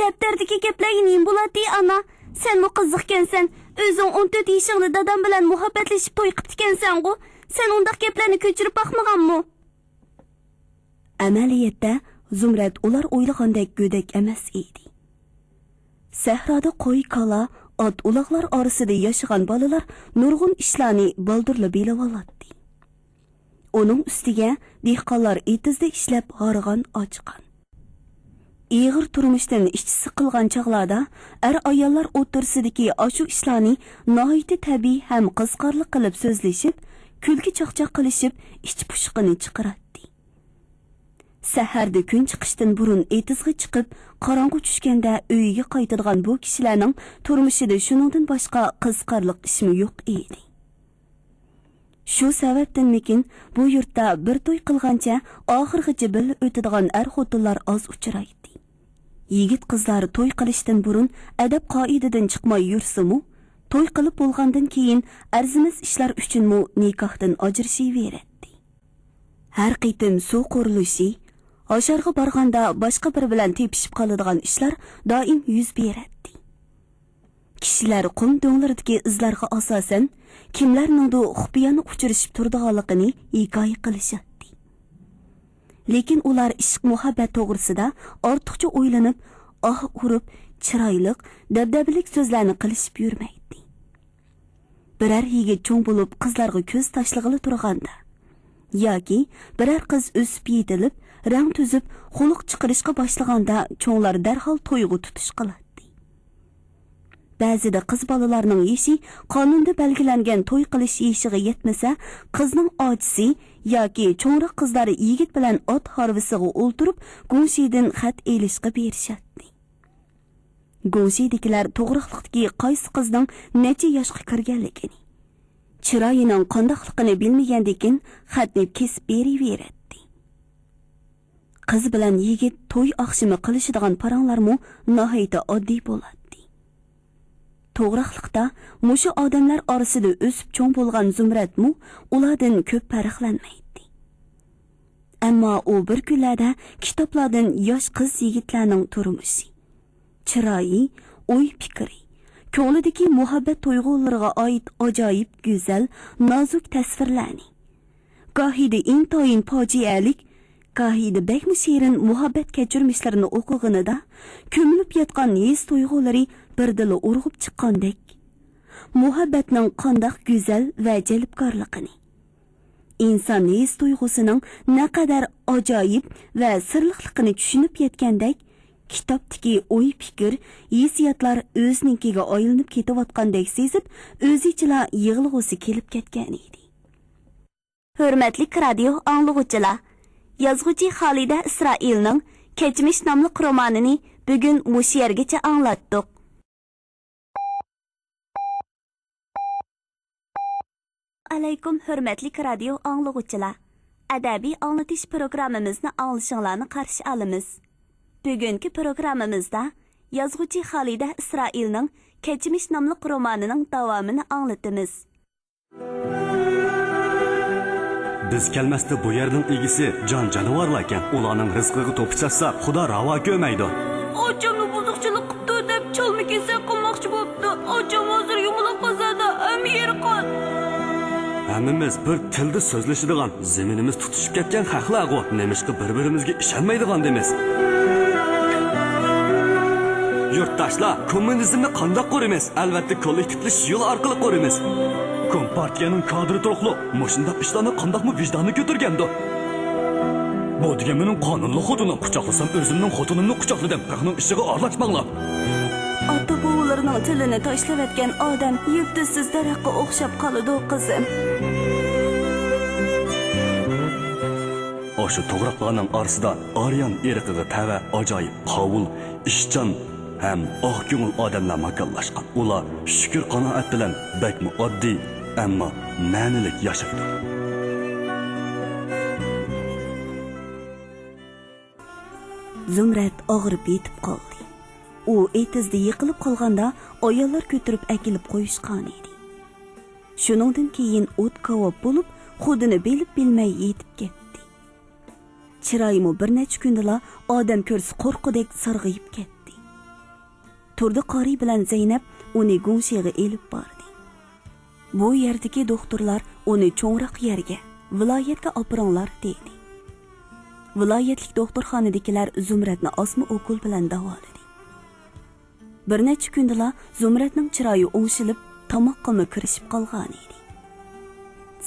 دەپتەردىكى گەپلەرگە نېمە بولاتتى، ئانا؟ سەنمۇ قىزىقكەنسەن. ئۆزۈڭ ئون تۆت يېشىڭدا دادام بىلەن مۇھەببەتلىشىپ توي قىپتىكەنسەنغۇ؟ سەن ئۇنداق گەپلەرنى كۆچۈرۈپ باقمىغانمۇ؟ ئەمەلىيەتتە، زۇمرەت ئۇلار ئويلىغاندەك گۆدەك ئەمەس ئىدى. سەھرادا قوي، كالا، ئات، ئۇلاغلار ئارىسىدا ياشىغان بالىلار نۇرغۇن ئىشلارنى بالدۇرلا بىلىۋالاتتى. ئۇنىڭ ئۈستىگە دېھقانلار ئېتىزدا ئىشلەپ ھارغان، ئاچقان. ئېغىر تۇرمۇشتىن ئىچى سىقىلغان چاغلاردا ئەر-ئاياللار ئوتتۇرىسىدىكى ئاشۇ ئىشلارنى ناھايىتى تەبىئىي ھەم قىزىقارلىق قىلىپ سۆزلىشىپ، كۈلكە-چاقچاق قىلىشىپ، ئىچ پۇشۇقىنى چىقىراتتى. سەھەردە كۈن چىقىشتىن بۇرۇن ئېتىزغا چىقىپ، قاراڭغۇ چۈشكەندە ئۆيىگە قايتىدىغان بۇ كىشىلەرنىڭ تۇرمۇشىدا شۇنىڭدىن باشقا قىزىقارلىق ئىشمۇ يوق ئىدى. شۇ سەۋەبتىنمىكىن، بۇ يۇرتتا بىر توي قىلغانچە ئاخىرغىچە بىللە ئۆتىدىغان ئەر-خوتۇنلار ئاز ئۇچرايتتى. يىگىت-قىزلار توي قىلىشتىن بۇرۇن ئەدەپ-قائىدىدىن چىقماي يۈرسىمۇ، توي قىلىپ بولغاندىن كېيىن ئەرزىمەس ئىشلار ئۈچۈنمۇ نىكاھتىن ئاجرىشىۋېرەتتى. ھەر قېتىم سۇ قۇرۇلۇشى، ھاشارغا بارغاندا باشقا بىرى بىلەن تېپىشىپ قالىدىغان ئىشلار دائىم يۈز بېرەتتى. كىشىلەر قۇم دۆڭلىرىدىكى ئىزلارغا ئاساسەن، كىملەرنىڭدۇ خۇپىيانە ئۇچرىشىپ تۇرىدىغانلىقىنى ھېكايە قىلىشاتتى. لېكىن ئۇلار ئىشق-مۇھەببەت توغرىسىدا ئارتۇقچە ئويلىنىپ، ئاھ ئۇرۇپ، چىرايلىق، دەبدەبىلىك سۆزلەرنى قىلىشىپ يۈرمەيتتى. بىرەر يىگىت چوڭ بولۇپ قىزلارغا كۆز تاشلىغىلى تۇرغاندا ياكى بىرەر قىز ئۆسۈپ يېتىلىپ، رەڭ تۈزۈپ، خۇلق چىقىرىشقا باشلىغاندا چوڭلار دەرھال تويغا تۇتۇش قىلاتتى. بەزىدە قىز بالىلارنىڭ يېشى قانۇندا بەلگىلەنگەن توي قىلىش يېشىغا يەتمىسە، قىزنىڭ ئاچىسى ياكى چوڭراق قىزلار يىگىت بىلەن ئات ھارۋىسىغا ئولتۇرۇپ، گۇڭشىدىن خەت ئېلىشقا بېرىشەتتى. گۇڭشىدىكىلەر توغراقلىقتىكى قايسى قىزنىڭ نەچچە ياشقا كىرگەنلىكىنى، چىرايىنىڭ قانداقلىقىنى بىلمىگەندىكىن، خەتنى كېسىپ بېرىۋېرەتتى. قىز بىلەن يىگىت توي ئاخشىمى قىلىشىدىغان پاراڭلارمۇ ناھايىتى ئاددىي بولاتتى. توغراقلىقتا مۇشۇ ئادەملەر ئارىسىدا ئۆسۈپ چوڭ بولغان زۇمرەتمۇ ئۇلاردىن كۆپ پەرقلەنمەيتتى. ئەمما ئۇ بىر كۈنلەردە كىتابلاردىن ياش قىز-يىگىتلەرنىڭ تۇرمۇشى، چىرايى، ئوي-پىكرى، كۆڭلىدىكى مۇھەببەت تۇيغۇلىرىغا ئائىت ئاجايىپ گۈزەل، نازۇك تەسۋىرلەرنى، گاھىدا ئىنتايىن پاجىئەلىك، گاھىدا بەكمۇ شېرىن مۇھەببەت كەچۈرمىشلىرىنى ئوقۇغىنىدا، كۆمۈلۈپ ياتقان ھېس-تۇيغۇلىرى بىردىنلا ئۇرغۇپ چىققاندەك، مۇھەببەتنىڭ قانداق گۈزەل ۋە جەلپكارلىقىنى، ئىنسان ھېس-تۇيغۇسىنىڭ نەقەدەر ئاجايىپ ۋە سىرلىقلىقىنى چۈشىنىپ يەتكەندەك، كىتابتىكى ئوي-پىكىر، ھېسسىياتلار ئۆزىنىڭكىگە ئايلىنىپ كېتىۋاتقاندەك سېزىپ، ئۆزىچىلا يىغلىغۇسى كېلىپ كەتكەنىدى. ھۆرمەتلىك رادىيو ئاڭلىغۇچىلار، يازغۇچى خالىدە ئىسرائىلنىڭ كەچمىش ناملىق رومانىنى بۈگۈن مۇشۇ يەرگىچە ئاڭلاتتۇق. ئەلەيكۇم، ھۆرمەتلىك رادىيو ئاڭلىغۇچىلار! ئەدەبىي ئاڭلىتىش پروگراممىمىزنى ئاڭلىشىڭلارنى قارشى ئالىمىز. بۈگۈنكى پروگراممىمىزدا يازغۇچى خالىدە ئىسرائىلنىڭ كەچمىش ناملىق رومانىنىڭ داۋامىنى ئاڭلىتىمىز. بىز كەلمەستە بۇ يەرنىڭ ئىگىسى جان-جانىۋارلاركەن. ئۇلارنىڭ رىزقىغا توپا چاچساق، خۇدا راۋا كۆرمەيدۇ. ئاچاممۇ بۇزۇقچىلىق قىپتۇ دەپ چالما كېسەك قىلماقچى بوپتۇ. ئاچام ھازىر يۇمىلاق بازاردا، ھەممە يېرى قان. ھەممىمىز بىر تىلدا سۆزلىشىدىغان، زېمىنىمىز تۇتىشىپ كەتكەن خەقلەرغۇ، نېمىشقا بىر-بىرىمىزگە ئىشەنمەيدىغاندىمىز؟ يۇرتداشلار، كوممۇنىزمنى قانداق قۇرىمىز؟ ئەلۋەتتە، كوللېكتىپلىشىش يولى ئارقىلىق قۇرىمىز. كومپارتىيەنىڭ كادىرى تۇرۇقلۇق مۇشۇنداق ئىشلارنى قانداقمۇ ۋىجدانى كۆتۈرگەندۇ؟ بۇ دېگەن مېنىڭ قانۇنلۇق خوتۇنۇم. قۇچاقلىسام ئۆزۈمنىڭ خوتۇنۇمنى قۇچاقلىدىم. خەقنىڭ ئىشىغا ئارىلاشماڭلار. ئاتا-بوۋىلىرىنىڭ تىلىنى تاشلىۋەتكەن ئادەم يىپتىسىز دەرەخكە ئوخشاپ قالىدۇ، قىزىم. ئاشۇ توغراقلارنىڭ ئارىسىدا ئاريان ئىرقىغا تەۋە ئاجايىپ قاۋۇل، ئىشچان ھەم ئاق كۆڭۈل ئادەملەر ماكانلاشقان. ئۇلار شۈكۈر-قانائەت بىلەن بەكمۇ ئاددىي، ئەمما مەنىلىك ياشايدۇ. زۇمرەت ئاغرىپ يېتىپ قالدى. ئۇ ئېتىزدا يىقىلىپ قالغاندا، ئاياللار كۆتۈرۈپ ئەكېلىپ قويۇشقانىدى. شۇنىڭدىن كېيىن ئوت كاۋاپ بولۇپ، خۇدىنى بىلىپ بىلمەي يېتىپ كەتتى. چىرايىمۇ بىر نەچچە كۈندىلا ئادەم كۆرسە قورققۇدەك سارغىيىپ كەتتى. تۇردى قارى بىلەن زەينەپ ئۇنى گۇڭشىغا ئېلىپ باردى. بۇ يەردىكى دوختۇرلار ئۇنى چوڭراق يەرگە، ۋىلايەتكە ئاپىرىڭلار دېدى. ۋىلايەتلىك دوختۇرخانىدىكىلەر زۇمرەتنى ئاسما ئوكۇل بىلەن داۋالىدى. بىر نەچچە كۈندىلا زۇمرەتنىڭ چىرايى ئوڭشىلىپ، تاماققىمۇ كىرىشىپ قالغان ئىدى.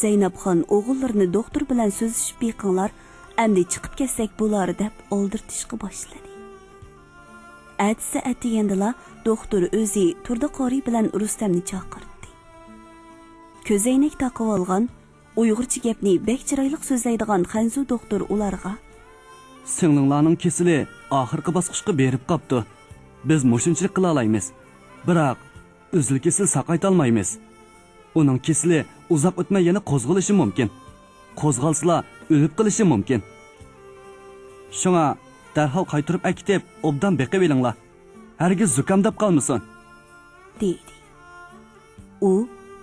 زەينەپخان ئوغۇللىرىنى دوختۇر بىلەن سۆزلىشىپ بېقىڭلار، ئەمدى چىقىپ كەتسەك بولار دەپ ئالدىرىتىشقا باشلىدى. ئەتىسى ئەتىگەندىلا دوختۇر ئۆزى تۇردى قارى بىلەن رۇستەمنى چاقىرتتى. كۆزەينەك تاقىۋالغان، ئۇيغۇرچە گەپنى بەك چىرايلىق سۆزلەيدىغان خەنزۇ دوختۇر ئۇلارغا، سىڭلىڭلارنىڭ كېسىلى ئاخىرقى باسقۇچقا بېرىپ قاپتۇ. بىز مۇشۇنچىلىك قىلالايمىز. بىراق، ئۈزۈل-كېسىل ساقايتالمايمىز. ئۇنىڭ كېسىلى ئۇزاق ئۆتمەي يەنە قوزغىلىشى مۇمكىن. قوزغالسىلا، ئۆلۈپ قېلىشى مۇمكىن. شۇڭا، دەرھال قايتۇرۇپ ئەكېتىپ، ئوبدان بېقىۋېلىڭلار. ھەرگىز زۇكامداپ قالمىسۇن، دېدى. ئۇ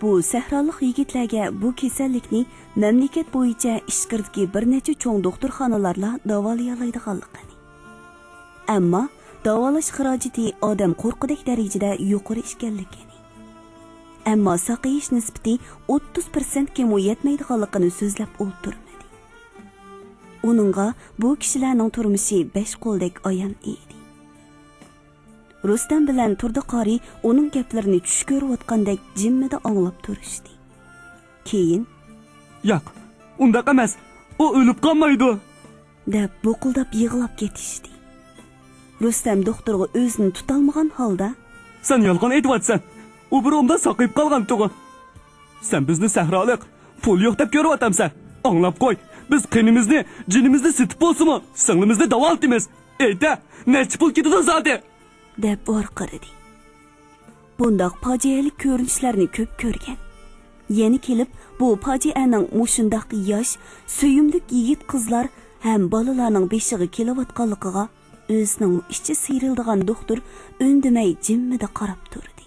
بۇ سەھرالىق يىگىتلەرگە بۇ كېسەللىكنى مەملىكەت بويىچە ئىچكىرىدىكى بىر نەچچە چوڭ دوختۇرخانىلارلا داۋالىيالايدىغانلىقىنى، ئەمما داۋالاش خىراجىتى ئادەم قورققۇدەك دەرىجىدە يۇقىرى ئىكەنلىكىنى، ئەمما ساقىيىش نىسبىتى ئوتتۇز پىرسەنتكىمۇ يەتمەيدىغانلىقىنى سۆزلەپ ئولتۇرمىدى. ئۇنىڭغا بۇ كىشىلەرنىڭ تۇرمۇشى بەش قولدەك ئايان ئىدى. رۇستەم بىلەن تۇردى قارى ئۇنىڭ گەپلىرىنى چۈش كۆرۈۋاتقاندەك جىممىدە ئاڭلاپ تۇرۇشتى. كېيىن، ياق، ئۇنداق ئەمەس، ئۇ ئۆلۈپ قالمايدۇ، دەپ بۇقۇلداپ يىغلاپ كېتىشتى. رۇستەم دوختۇرغا ئۆزىنى تۇتالمىغان ھالدا، سەن يالغان ئېيتىۋاتىسەن، ئۇ بىر ئوبدان ساقىيىپ قالغانتىغۇ. سەن بىزنى سەھرالىق، پۇل يوق دەپ كۆرۈۋاتامسەن؟ ئاڭلاپ قوي، بىز قېنىمىزنى، جېنىمىزنى سېتىپ بولسىمۇ، سىڭلىمىزنى داۋالىتىمىز. ئېيتە، نەچچە پۇل كېتىدۇ زادى؟ دەپ ۋارقىرىدى. بۇنداق پاجىئەلىك كۆرۈنۈشلەرنى كۆپ كۆرگەن. يەنە كېلىپ، بۇ پاجىئەنىڭ مۇشۇنداق ياش، سۆيۈملۈك يىگىت قىزلار ھەم بالىلارنىڭ بېشىغا كېلىۋاتقانلىقىغا ئۆزىنىڭ ئىچى سىيرىلىدىغان دوختۇر ئۈندىمەي جىممىدە قاراپ تۇردى.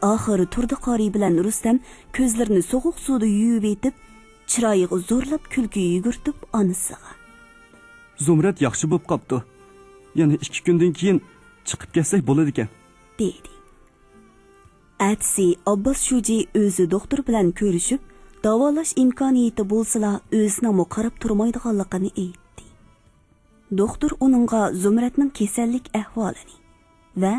ئاخىرى تۇردى قارى بىلەن رۇستەم كۆزلىرىنى سوغۇق سۇدا يۇيۇۋېتىپ، چىرايىغا زورلاپ كۈلكە يۈگۈرتۈپ ئانىسىغا، زۇمرەت ياخشى بوپ قاپتۇ. يەنە ئىككى كۈندىن كېيىن چىقىپ كەتسەك بولىدىكەن، دېدى. ئەتىسى ئابباس شۇجى ئۆزى دوختۇر بىلەن كۆرۈشۈپ، داۋالاش ئىمكانىيىتى بولسىلا ئۆزىنىڭمۇ قاراپ تۇرمايدىغانلىقىنى ئېيتتى. دوختۇر ئۇنىڭغا زۇمرەتنىڭ كېسەللىك ئەھۋالىنى ۋە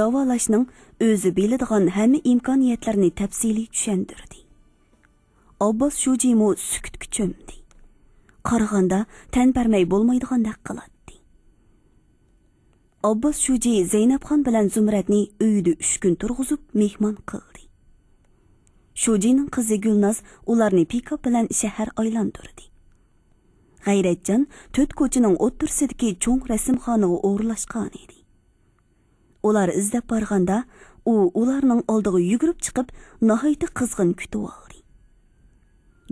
داۋالاشنىڭ ئۆزى بىلىدىغان ھەممە ئىمكانىيەتلىرىنى تەپسىلىي چۈشەندۈردى. ئابباس شۇجىمۇ سۈكۈتكە چۆمدى. قارىغاندا تەن بەرمەي بولمايدىغاندەك قىلاتتى. ئابباس شۇجى زەينەپخان بىلەن زۇمرەتنى ئۆيىدە ئۈچ كۈن تۇرغۇزۇپ مېھمان قىلدى. شۇجىنىڭ قىزى گۈلناز ئۇلارنى پىكاپ بىلەن شەھەر ئايلاندۇردى. غەيرەتجان تۆت كوچىنىڭ ئوتتۇرىسىدىكى چوڭ رەسىمخانىغا ئورۇنلاشقانىدى. ئۇلار ئىزدەپ بارغاندا، ئۇ ئۇلارنىڭ ئالدىغا يۈگۈرۈپ چىقىپ، ناھايىتى قىزغىن كۈتۈۋالدى.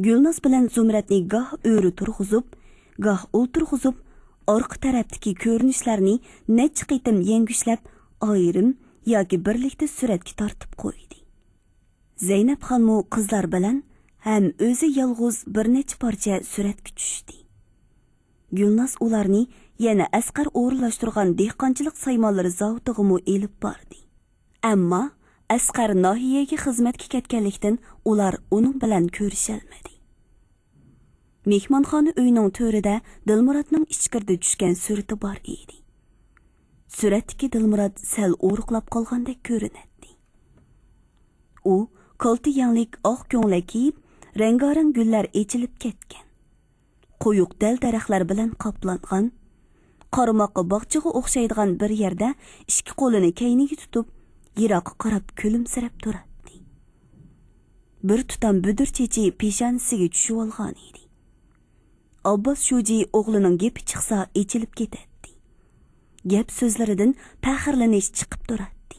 گۈلناز بىلەن زۇمرەتنى گاھ ئۆرە تۇرغۇزۇپ، گاھ ئولتۇرغۇزۇپ، ئارقا تەرەپتىكى كۆرۈنۈشلەرنى نەچچە قېتىم يەڭگۈشلەپ، ئايرىم ياكى بىرلىكتە سۈرەتكە تارتىپ قويدى. زەينەپخانمۇ قىزلار بىلەن ھەم ئۆزى يالغۇز بىر نەچچە پارچە سۈرەتكە چۈشتى. گۈلناز ئۇلارنى يەنە ئەسقەر ئورۇنلاشتۇرغان دېھقانچىلىق سايمانلىرى زاۋۇتىغىمۇ ئېلىپ باردى. ئەمما ئەسقەر ناھىيەگە خىزمەتكە كەتكەنلىكتىن، ئۇلار ئۇنىڭ بىلەن كۆرۈشەلمىدى. مېھمانخانا ئۆينىڭ تۆرىدە دىلمۇراتنىڭ ئىچكىرىدە چۈشكەن سۈرىتى بار ئىدى. سۈرەتتىكى دىلمۇرات سەل ئورۇقلاپ قالغاندەك كۆرۈنەتتى. ئۇ كالتە يەڭلىك ئاق كۆڭلەك كىيىپ، رەڭگارەڭ گۈللەر ئېچىلىپ كەتكەن، قويۇق دەل-دەرەخلەر بىلەن قاپلانغان، قارىماققا باغچىغا ئوخشايدىغان بىر يەردە ئىككى قولىنى كەينىگە تۇتۇپ، يىراققا قاراپ كۈلۈمسىرەپ تۇراتتى. بىر تۇتام بۈدۈر چېچى پېشانىسىگە چۈشۈۋالغانىدى. ئابباس شۇجى ئوغلىنىڭ گېپى چىقسا ئېچىلىپ كېتەتتى. گەپ سۆزلىرىدىن پەخىرلىنىش چىقىپ تۇراتتى.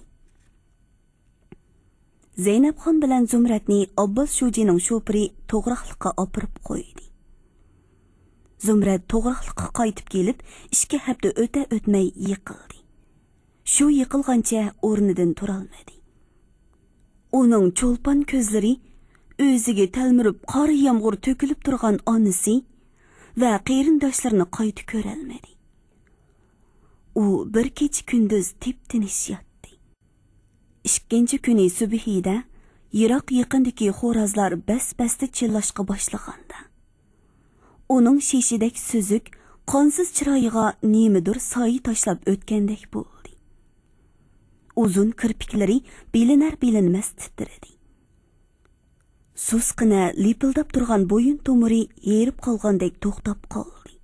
زەينەپخان بىلەن زۇمرەتنى ئابباس شۇجىنىڭ شوپۇرى توغراقلىققا ئاپىرىپ قويدى. زۇمرەت توغراقلىققا قايتىپ كېلىپ، ئىككى ھەپتە ئۆتە-ئۆتمەي يىقىلدى. شۇ يىقىلغانچە ئورنىدىن تۇرالمىدى. ئۇنىڭ چولپان كۆزلىرى ئۆزىگە تەلمۈرۈپ قارا يامغۇر تۆكۈلۈپ تۇرغان ئانىسى ۋە قېرىنداشلىرىنى قايتا كۆرەلمىدى. ئۇ بىر كېچە-كۈندۈز تىپتىنچ ياتتى. ئىككىنچى كۈنى سۈبھىدە يىراق-يېقىندىكى خورازلار بەس-بەستە چىللاشقا باشلىغاندا، ئۇنىڭ شېشىدەك سۈزۈك، قانسىز چىرايىغا نېمىدۇر سايە تاشلاپ ئۆتكەندەك بولدى. ئۇزۇن كىرپىكلىرى بىلىنەر-بىلىنمەس تىترىدى. سۇسقىنە لىپىلداپ تۇرغان بويۇن تومۇرى ھېرىپ قالغاندەك توختاپ قالدى.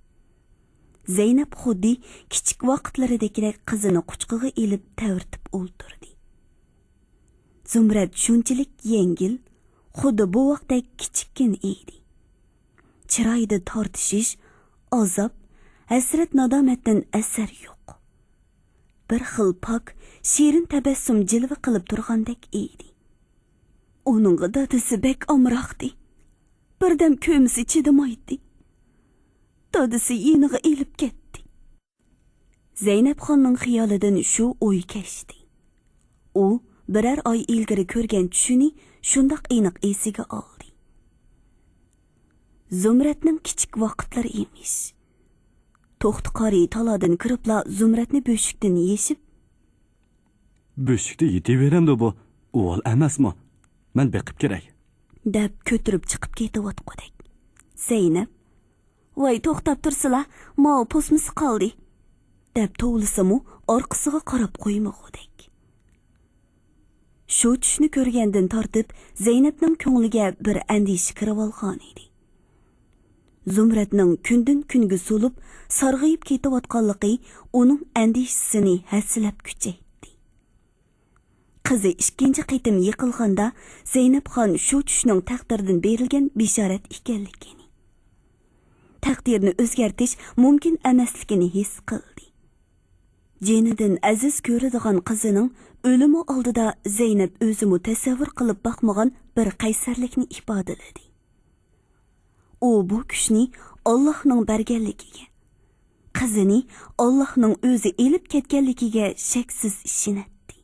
زەينەپ خۇددى كىچىك ۋاقىتلىرىدىكىدەك قىزىنى قۇچىقىغا ئېلىپ تەۋرىتىپ ئولتۇردى. زۇمرەت شۇنچىلىك يەڭگىل، خۇددى بوۋاقتەك كىچىككىنە ئىدى. چىرايىدا تارتىشىش، ئازاب، ھەسرەت-نادامەتتىن ئەسەر يوق. بىر خىل پاك، شېرىن تەبەسسۇم جىلۋە قىلىپ تۇرغاندەك ئىدى. ئۇنىڭغا دادىسى بەك ئامراقتى. بىردەم كۆمسە چىدىمايتتى. دادىسى يېنىغا ئېلىپ كەتتى. زەينەپخاننىڭ خىيالىدىن شۇ ئوي كەچتى. ئۇ بىرەر ئاي ئىلگىرى كۆرگەن چۈشىنى شۇنداق ئېنىق ئېسىگە ئالدى. زۇمرەتنىڭ كىچىك ۋاقىتلىرى ئىمىش. توختى قارى تالادىن كىرىپلا زۇمرەتنى بۆشۈكتىن يېشىپ، «بۆشۈكتە يېتىۋېرەمدۇ بۇ؟ ئۇۋال ئەمەسمۇ؟ مەن بېقىپ كىرەي.» دەپ كۆتۈرۈپ چىقىپ كېتىۋاتقۇدەك. زەينەپ، «ۋاي، توختاپ تۇرسىلا، ماۋۇ پوسمىسى قالدى» دەپ توۋلىسىمۇ، ئارقىسىغا قاراپ قويمىغۇدەك. شۇ چۈشنى كۆرگەندىن تارتىپ زەينەپنىڭ كۆڭلىگە بىر ئەندىشە كىرىۋالغانىدى. زۇمرەتنىڭ كۈندىن-كۈنگە سولۇپ، سارغىيىپ كېتىۋاتقانلىقى ئۇنىڭ ئەندىشىسىنى ھەسسىلەپ كۈچەيتتى. قىزى ئىككىنچى قېتىم يىقىلغاندا، زەينەپخان شۇ چۈشنىڭ تەقدىردىن بېرىلگەن بېشارەت ئىكەنلىكىنى، تەقدىرنى ئۆزگەرتىش مۇمكىن ئەمەسلىكىنى ھېس قىلدى. جېنىدىن ئەزىز كۆرىدىغان قىزىنىڭ ئۆلۈمى ئالدىدا زەينەپ ئۆزىمۇ تەسەۋۋۇر قىلىپ باقمىغان بىر قەيسەرلىكنى ئىپادىلىدى. ئۇ بۇ كۈچنى ئاللاھنىڭ بەرگەنلىكىگە، قىزىنى ئاللاھنىڭ ئۆزى ئېلىپ كەتكەنلىكىگە شەكسىز ئىشىنەتتى.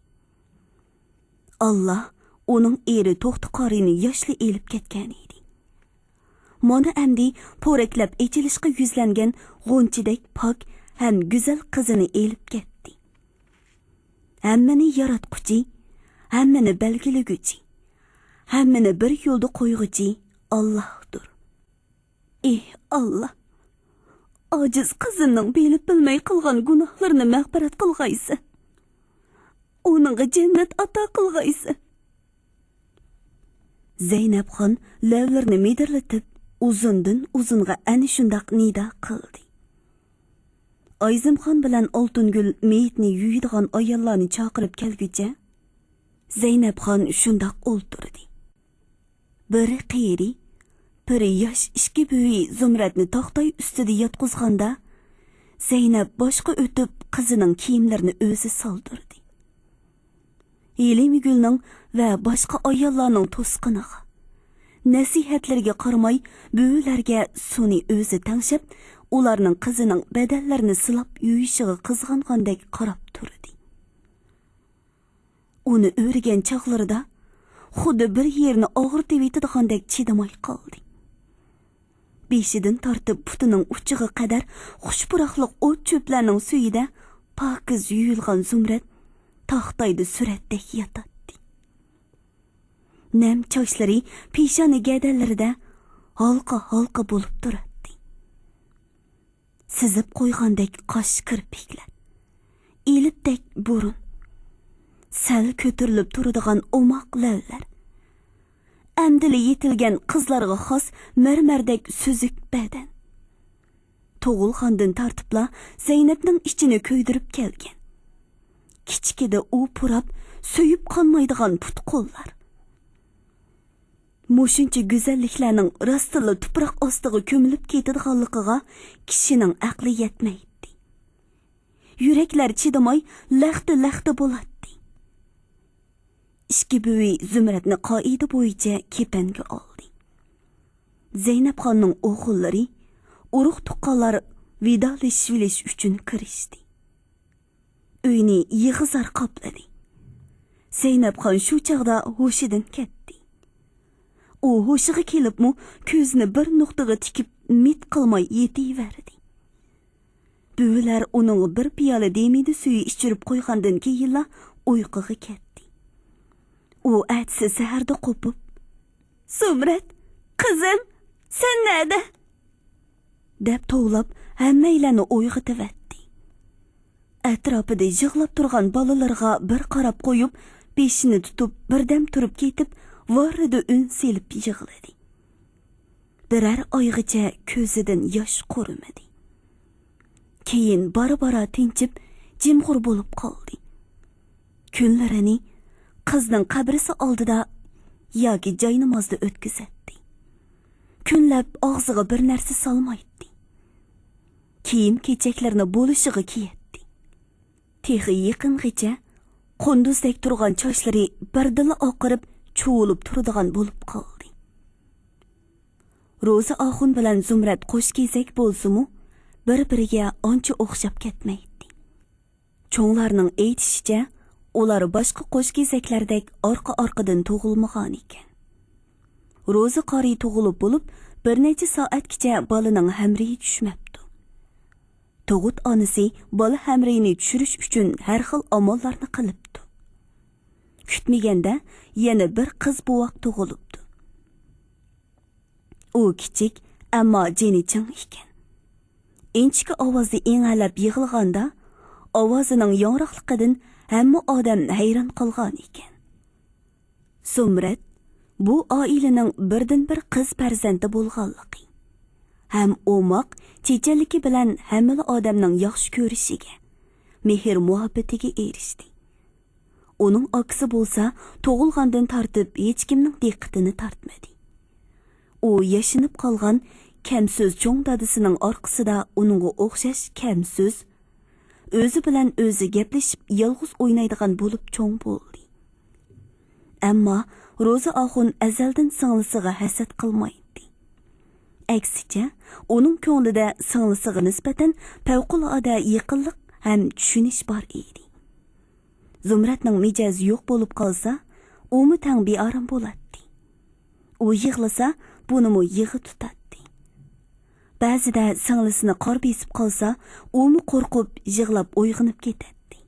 ئاللاھ ئۇنىڭ ئېرى توختى قارىنى ياشلا ئېلىپ كەتكەن ئىدى. مانا ئەمدى پورەكلەپ ئېچىلىشقا يۈزلەنگەن غۇنچىدەك پاك ھەم گۈزەل قىزىنى ئېلىپ كەتتى. ھەممىنى ياراتقۇچى، ھەممىنى بەلگىلىگۈچى، ھەممىنى بىر يولدا قويغۇچى ئاللاھتۇر. ئېھ ئاللاھ، ئاجىز قىزىمنىڭ بىلىپ بىلمەي قىلغان گۇناھلىرىنى مەغپىرەت قىلغايسەن. ئۇنىڭغا جەننەت ئاتا قىلغايسەن. زەينەپخان لەۋلىرىنى مىدىرلىتىپ، ئۇزۇندىن ئۇزۇنغا ئەنە شۇنداق نىدا قىلدى. ئايزىمخان بىلەن ئالتۇنگۈل مېيىتنى يۇيىدىغان ئاياللارنى چاقىرىپ كەلگۈچە، زەينەپخان شۇنداق ئولتۇردى. بىرى قېرى، بىرى ياش ئىككى بۈۋى زۇمرەتنى تاختاي ئۈستىدە ياتقۇزغاندا، زەينەپ باشقا ئۆتۈپ، قىزىنىڭ كىيىملىرىنى ئۆزى سالدۇردى. ھېلىمگۈلنىڭ ۋە باشقا ئاياللارنىڭ توسقىنىغا، نەسىھەتلىرىگە قارىماي، بۈۋىلەرگە سۇنى ئۆزى تەڭشەپ، ئۇلارنىڭ قىزىنىڭ بەدەنلىرىنى سىلاپ يۇيۇشىغا قىزغانغاندەك قاراپ تۇردى. ئۇنى ئۆرۈگەن چاغلىرىدا خۇددى بىر يېرىنى ئاغرىتىۋېتىدىغاندەك چىدىماي قالدى. بېشىدىن تارتىپ پۇتىنىڭ ئۇچىغا قەدەر خۇش پۇراقلىق ئوت-چۆپلەرنىڭ سۈيىدە پاكىز يۇيۇلغان زۇمرەت تاختايدا سۈرەتتەك ياتاتتى. نەم چاچلىرى پېشانە گەدەنلىرىدە ھالقا-ھالقا بولۇپ تۇراتتى. سىزىپ قويغاندەك قاش كىرپىكلەر، ئېلىپتەك بۇرۇن، سەل كۆتۈرۈلۈپ تۇرىدىغان ئوماق لەۋلەر، ئەمدىلا يېتىلگەن قىزلارغا خاس مەرمەردەك سۈزۈك بەدەن. تۇغۇلغاندىن تارتىپلا زەينەپنىڭ ئىچىنى كۆيدۈرۈپ كەلگەن، كىچىكىدە ئۇ پۇراپ، سۆيۈپ قانمايدىغان پۇت-قوللار. مۇشۇنچە گۈزەللىكلەرنىڭ راستتىنلا تۇپراق ئاستىغا كۆمۈلۈپ كېتىدىغانلىقىغا كىشىنىڭ ئەقلى يەتمەيتتى. يۈرەكلەر چىدىماي لەختە-لەختە بولاتتى. ئىككى بۈۋى زۇمرەتنى قائىدە بويىچە كېپەنگە ئالدى. زەينەپخاننىڭ ئوغۇللىرى، ئۇرۇق-تۇغقانلار ۋىدالىشىۋېلىش ئۈچۈن كىرىشتى. ئۆينى يىغا-زار قاپلىدى. زەينەپخان شۇ چاغدا ھوشىدىن كەتتى. ئۇ ھوشىغا كېلىپمۇ كۆزىنى بىر نۇقتىغا تىكىپ مىت قىلماي يېتىۋەردى. بۈۋىلەر ئۇنىڭغا بىر پىيالە دېمىدە سۈيى ئىچۈرۈپ قويغاندىن كېيىنلا ئۇيقۇغا كەتتى. ئۇ ئەتىسى سەھەردە قوپۇپ، «زۇمرەت، قىزىم، سەن نەدە؟» دەپ توۋلاپ، ھەممەيلەننى ئويغىتىۋەتتى. ئەتراپىدا يىغلاپ تۇرغان بالىلىرىغا بىر قاراپ قويۇپ، بېشىنى تۇتۇپ، بىردەم تۇرۇپ كېتىپ، ۋاررىدە ئۈن سېلىپ يىغلىدى. بىرەر ئايغىچە كۆزىدىن ياش قۇرۇمىدى. كېيىن بارا-بارا تىنچىپ، جىمغۇر بولۇپ قالدى. كۈنلىرىنى قىزنىڭ قەبرىسى ئالدىدا ياكى جاينامازدا ئۆتكۈزەتتى. كۈنلەپ ئاغزىغا بىر نەرسە سالمايتتى. كىيىم-كېچەكلىرىنى بولۇشىغا كىيەتتى. تېخى يېقىنغىچە قۇندۇزدەك تۇرغان چاچلىرى بىردىنلا ئاقىرىپ، چۇۋۇلۇپ تۇرىدىغان بولۇپ قالدى. روزى ئاخۇن بىلەن زۇمرەت قوش كېزەك بولسىمۇ، بىر-بىرىگە ئانچە ئوخشاپ كەتمەيتتى. چوڭلارنىڭ ئېيتىشىچە، ئۇلار باشقا قوش كېزەكلەردەك ئارقا-ئارقىدىن تۇغۇلمىغانىكەن. روزى قارى تۇغۇلۇپ بولۇپ، بىر نەچچە سائەتكىچە بالىنىڭ ھەمرىيى چۈشمەپتۇ. تۇغۇت ئانىسى بالا ھەمرىيىنى چۈشۈرۈش ئۈچۈن ھەر خىل ئاماللارنى قىلىپتۇ. كۈتمىگەندە يەنە بىر قىز بوۋاق تۇغۇلۇپتۇ. ئۇ كىچىك، ئەمما جېنى چىڭ ئىكەن. ئىنچىكە ئاۋازدا ئىڭەلەپ يىغلىغاندا، ئاۋازىنىڭ ياڭراقلىقىدىن ھەممە ئادەم ھەيران قالغان ئىكەن. زۇمرەت بۇ ئائىلىنىڭ بىردىنبىر قىز پەرزەنتى بولغانلىقى ھەم ئوماق، چېچەنلىكى بىلەن ھەممىلا ئادەمنىڭ ياخشى كۆرۈشىگە، مېھىر-مۇھەببىتىگە ئېرىشتى. ئۇنىڭ ئاكىسى بولسا تۇغۇلغاندىن تارتىپ ھېچكىمنىڭ دىققىتىنى تارتمىدى. ئۇ ياشىنىپ قالغان كەمسۆز چوڭ دادىسىنىڭ ئارقىسىدا ئۇنىڭغا ئوخشاش كەمسۆز، ئۆزى بىلەن ئۆزى گەپلىشىپ يالغۇز ئوينايدىغان بولۇپ چوڭ بولدى. ئەمما روزى ئاخۇن ئەزەلدىن سىڭلىسىغا ھەسەت قىلمايتتى. ئەكسىچە، ئۇنىڭ كۆڭلىدە سىڭلىسىغا نىسبەتەن پەۋقۇلئاددە يېقىنلىق ھەم چۈشىنىش بار ئىدى. زۇمرەتنىڭ مىجەزى يوق بولۇپ قالسا، ئۇمۇ تەڭ بىئارام بولاتتى. ئۇ يىغلىسا، بۇنىمۇ يىغا تۇتاتتى. بەزىدە سىڭلىسىنى قار بېسىپ قالسا، ئۇمۇ قورقۇپ يىغلاپ ئويغىنىپ كېتەتتى.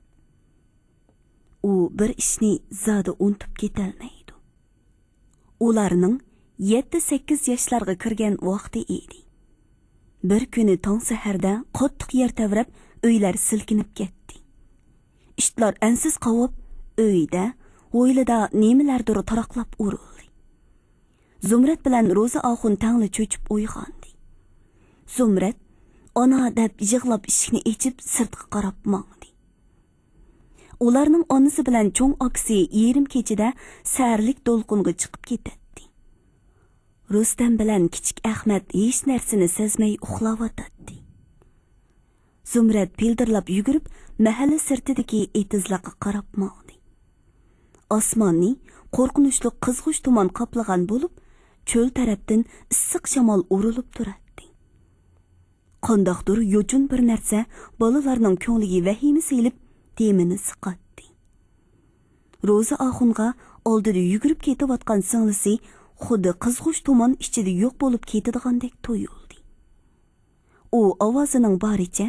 ئۇ بىر ئىشنى زادى ئۇنتۇپ كېتەلمەيدۇ. ئۇلارنىڭ يەتتە سەككىز ياشلارغا كىرگەن ۋاقتى ئىدى. بىر كۈنى تاڭ سەھەردە قاتتىق يەر تەۋرەپ، ئۆيلەر سىلكىنىپ كەتتى. ئىتلار ئەنسىز قاۋاپ، ئۆيدە، ھويلىدا نېمىلەردۇر تاراقلاپ ئۇرۇلدى. زۇمرەت بىلەن روزى ئاخۇن تەڭلا چۆچۈپ ئويغاندى. زۇمرەت «ئانا» دەپ يىغلاپ ئىشىكنى ئېچىپ سىرتقا قاراپ ماڭدى. ئۇلارنىڭ ئانىسى بىلەن چوڭ ئاكىسى يېرىم كېچىدە سەھەرلىك دولقۇنغا چىقىپ كېتەتتى. رۇستەم بىلەن كىچىك ئەخمەت ھېچ نەرسىنى سەزمەي ئۇخلاۋاتاتتى. زۇمرەت پىلدىرلاپ يۈگۈرۈپ، مەھەللە سىرتىدىكى ئېتىزلىققا قاراپ ماڭدى. ئاسماننى قورقۇنچلۇق قىزغۇچ تۇمان قاپلىغان بولۇپ، چۆل تەرەپتىن ئىسسىق شامال ئۇرۇلۇپ تۇراتتى. قانداقتۇر يوچۇن بىر نەرسە بالىلارنىڭ كۆڭلىگە ۋەھىمە سېلىپ، دېمىنى سىقاتتى. روزى ئاخۇنغا ئالدىدا يۈگۈرۈپ كېتىۋاتقان سىڭلىسى خۇددى قىزغۇچ تۇمان ئىچىدە يوق بولۇپ كېتىدىغاندەك تۇيۇلدى. ئۇ ئاۋازىنىڭ بارىچە،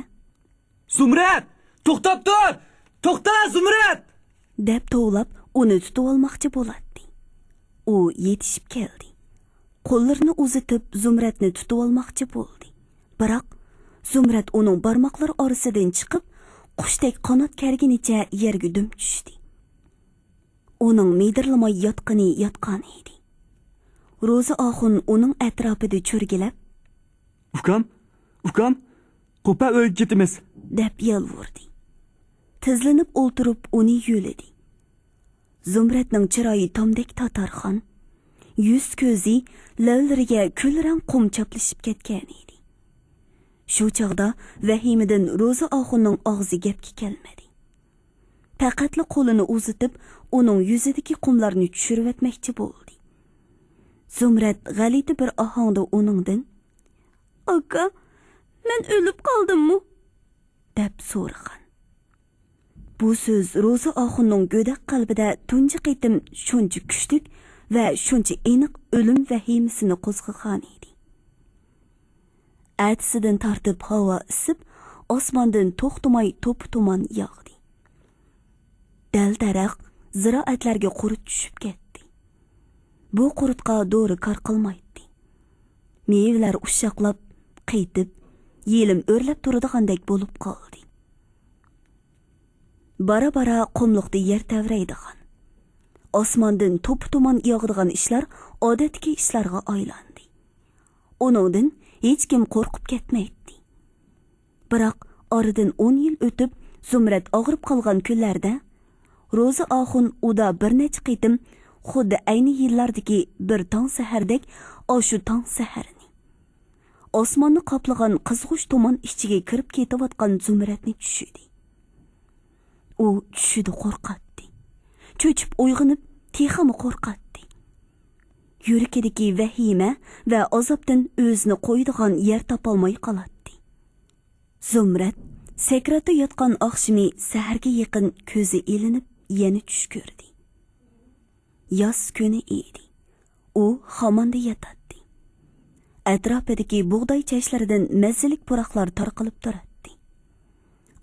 «زۇمرەت! توختاپ تۇر! توختا، زۇمرەت!» دەپ توۋلاپ، ئۇنى تۇتۇۋالماقچى بولاتتى. ئۇ يېتىشىپ كەلدى. قوللىرىنى ئۇزىتىپ، زۇمرەتنى تۇتۇۋالماقچى بولدى. بىراق، زۇمرەت ئۇنىڭ بارماقلىرى ئارىسىدىن چىقىپ، قۇشتەك قانات كەرگىنىچە يەرگە دۈم چۈشتى. ئۇنىڭ مىدىرلىماي ياتقىنى ياتقان ئىدى. روزى ئاخۇن ئۇنىڭ ئەتراپىدا چۆرگىلەپ، «ئۇكام، ئۇكام، قوپە، ئۆيگە كېتىمىز!» دەپ يالۋۇردى. تىزلىنىپ ئولتۇرۇپ ئۇنى يۆلىدى. زۇمرەتنىڭ چىرايى تامدەك تاتارخان، يۈز-كۆزى، لەۋلىرىگە كۈلرەڭ قۇم چاپلىشىپ كەتكەن ئىدى. شۇ چاغدا ۋەھىمىدىن روزى ئاخۇننىڭ ئاغزى گەپكە كەلمىدى. پەقەتلا قولىنى ئۇزىتىپ، ئۇنىڭ يۈزىدىكى قۇملارنى چۈشۈرۈۋەتمەكچى بولدى. زۇمرەت غەلىتە بىر ئاھاڭدا ئۇنىڭدىن، «ئاكا، مەن ئۆلۈپ قالدىممۇ؟» دەپ سورىغان. بۇ سۆز روزى ئاخۇننىڭ گۆدەك قەلبىدە تۇنجى قېتىم شۇنچە كۈچلۈك ۋە شۇنچە ئېنىق ئۆلۈم ۋەھىمىسىنى قوزغىغان ئىدى. ئەتىسىدىن تارتىپ ھاۋا ئىسسىپ، ئاسماندىن توختىماي توپا تۇمان ياغدى. دەل-دەرەخ، زىرائەتلەرگە قۇرت چۈشۈپ كەتتى. بۇ قۇرتقا دورا كار قىلمايتتى. مېۋىلەر ئۇششاقلاپ، قېتىپ، يېلىم ئۆرلەپ تۇرىدىغاندەك بولۇپ قالدى. بارا-بارا قۇملۇقتا يەر تەۋرەيدىغان، ئاسماندىن توپا تۇمان ياغىدىغان ئىشلار ئادەتتىكى ئىشلارغا ئايلاندى. ئۇنىڭدىن ھېچكىم قورقۇپ كەتمەيتتى. بىراق، ئارىدىن ئون يىل ئۆتۈپ، زۇمرەت ئاغرىپ قالغان كۈنلەردە، روزا ئاخۇن ئۇدا بىر نەچچە قېتىم خۇددى ئەينى يىللاردىكى بىر تاڭ سەھەردەك ئاشۇ تاڭ سەھەرنى، ئاسماننى قاپلىغان قىزغۇچ تۇمان ئىچىگە كىرىپ كېتىۋاتقان زۇمرەتنى چۈشىدى. ئۇ چۈشىدە قورقاتتى. چۆچۈپ ئويغىنىپ، تېخىمۇ قورقاتتى. يۈرىكىدىكى ۋەھىمە ۋە ئازابتىن ئۆزىنى قويىدىغان يەر تاپالماي قالاتتى. زۇمرەت سەكراتتا ياتقان ئاخشىمى سەھەرگە يېقىن كۆزى ئىلىنىپ، يەنە چۈش كۆردى. ياز كۈنى ئىدى. ئۇ خاماندا ياتاتتى. ئەتراپىدىكى بۇغداي چەشلىرىدىن مەززىلىك پۇراقلار تارقىلىپ تۇراتتى.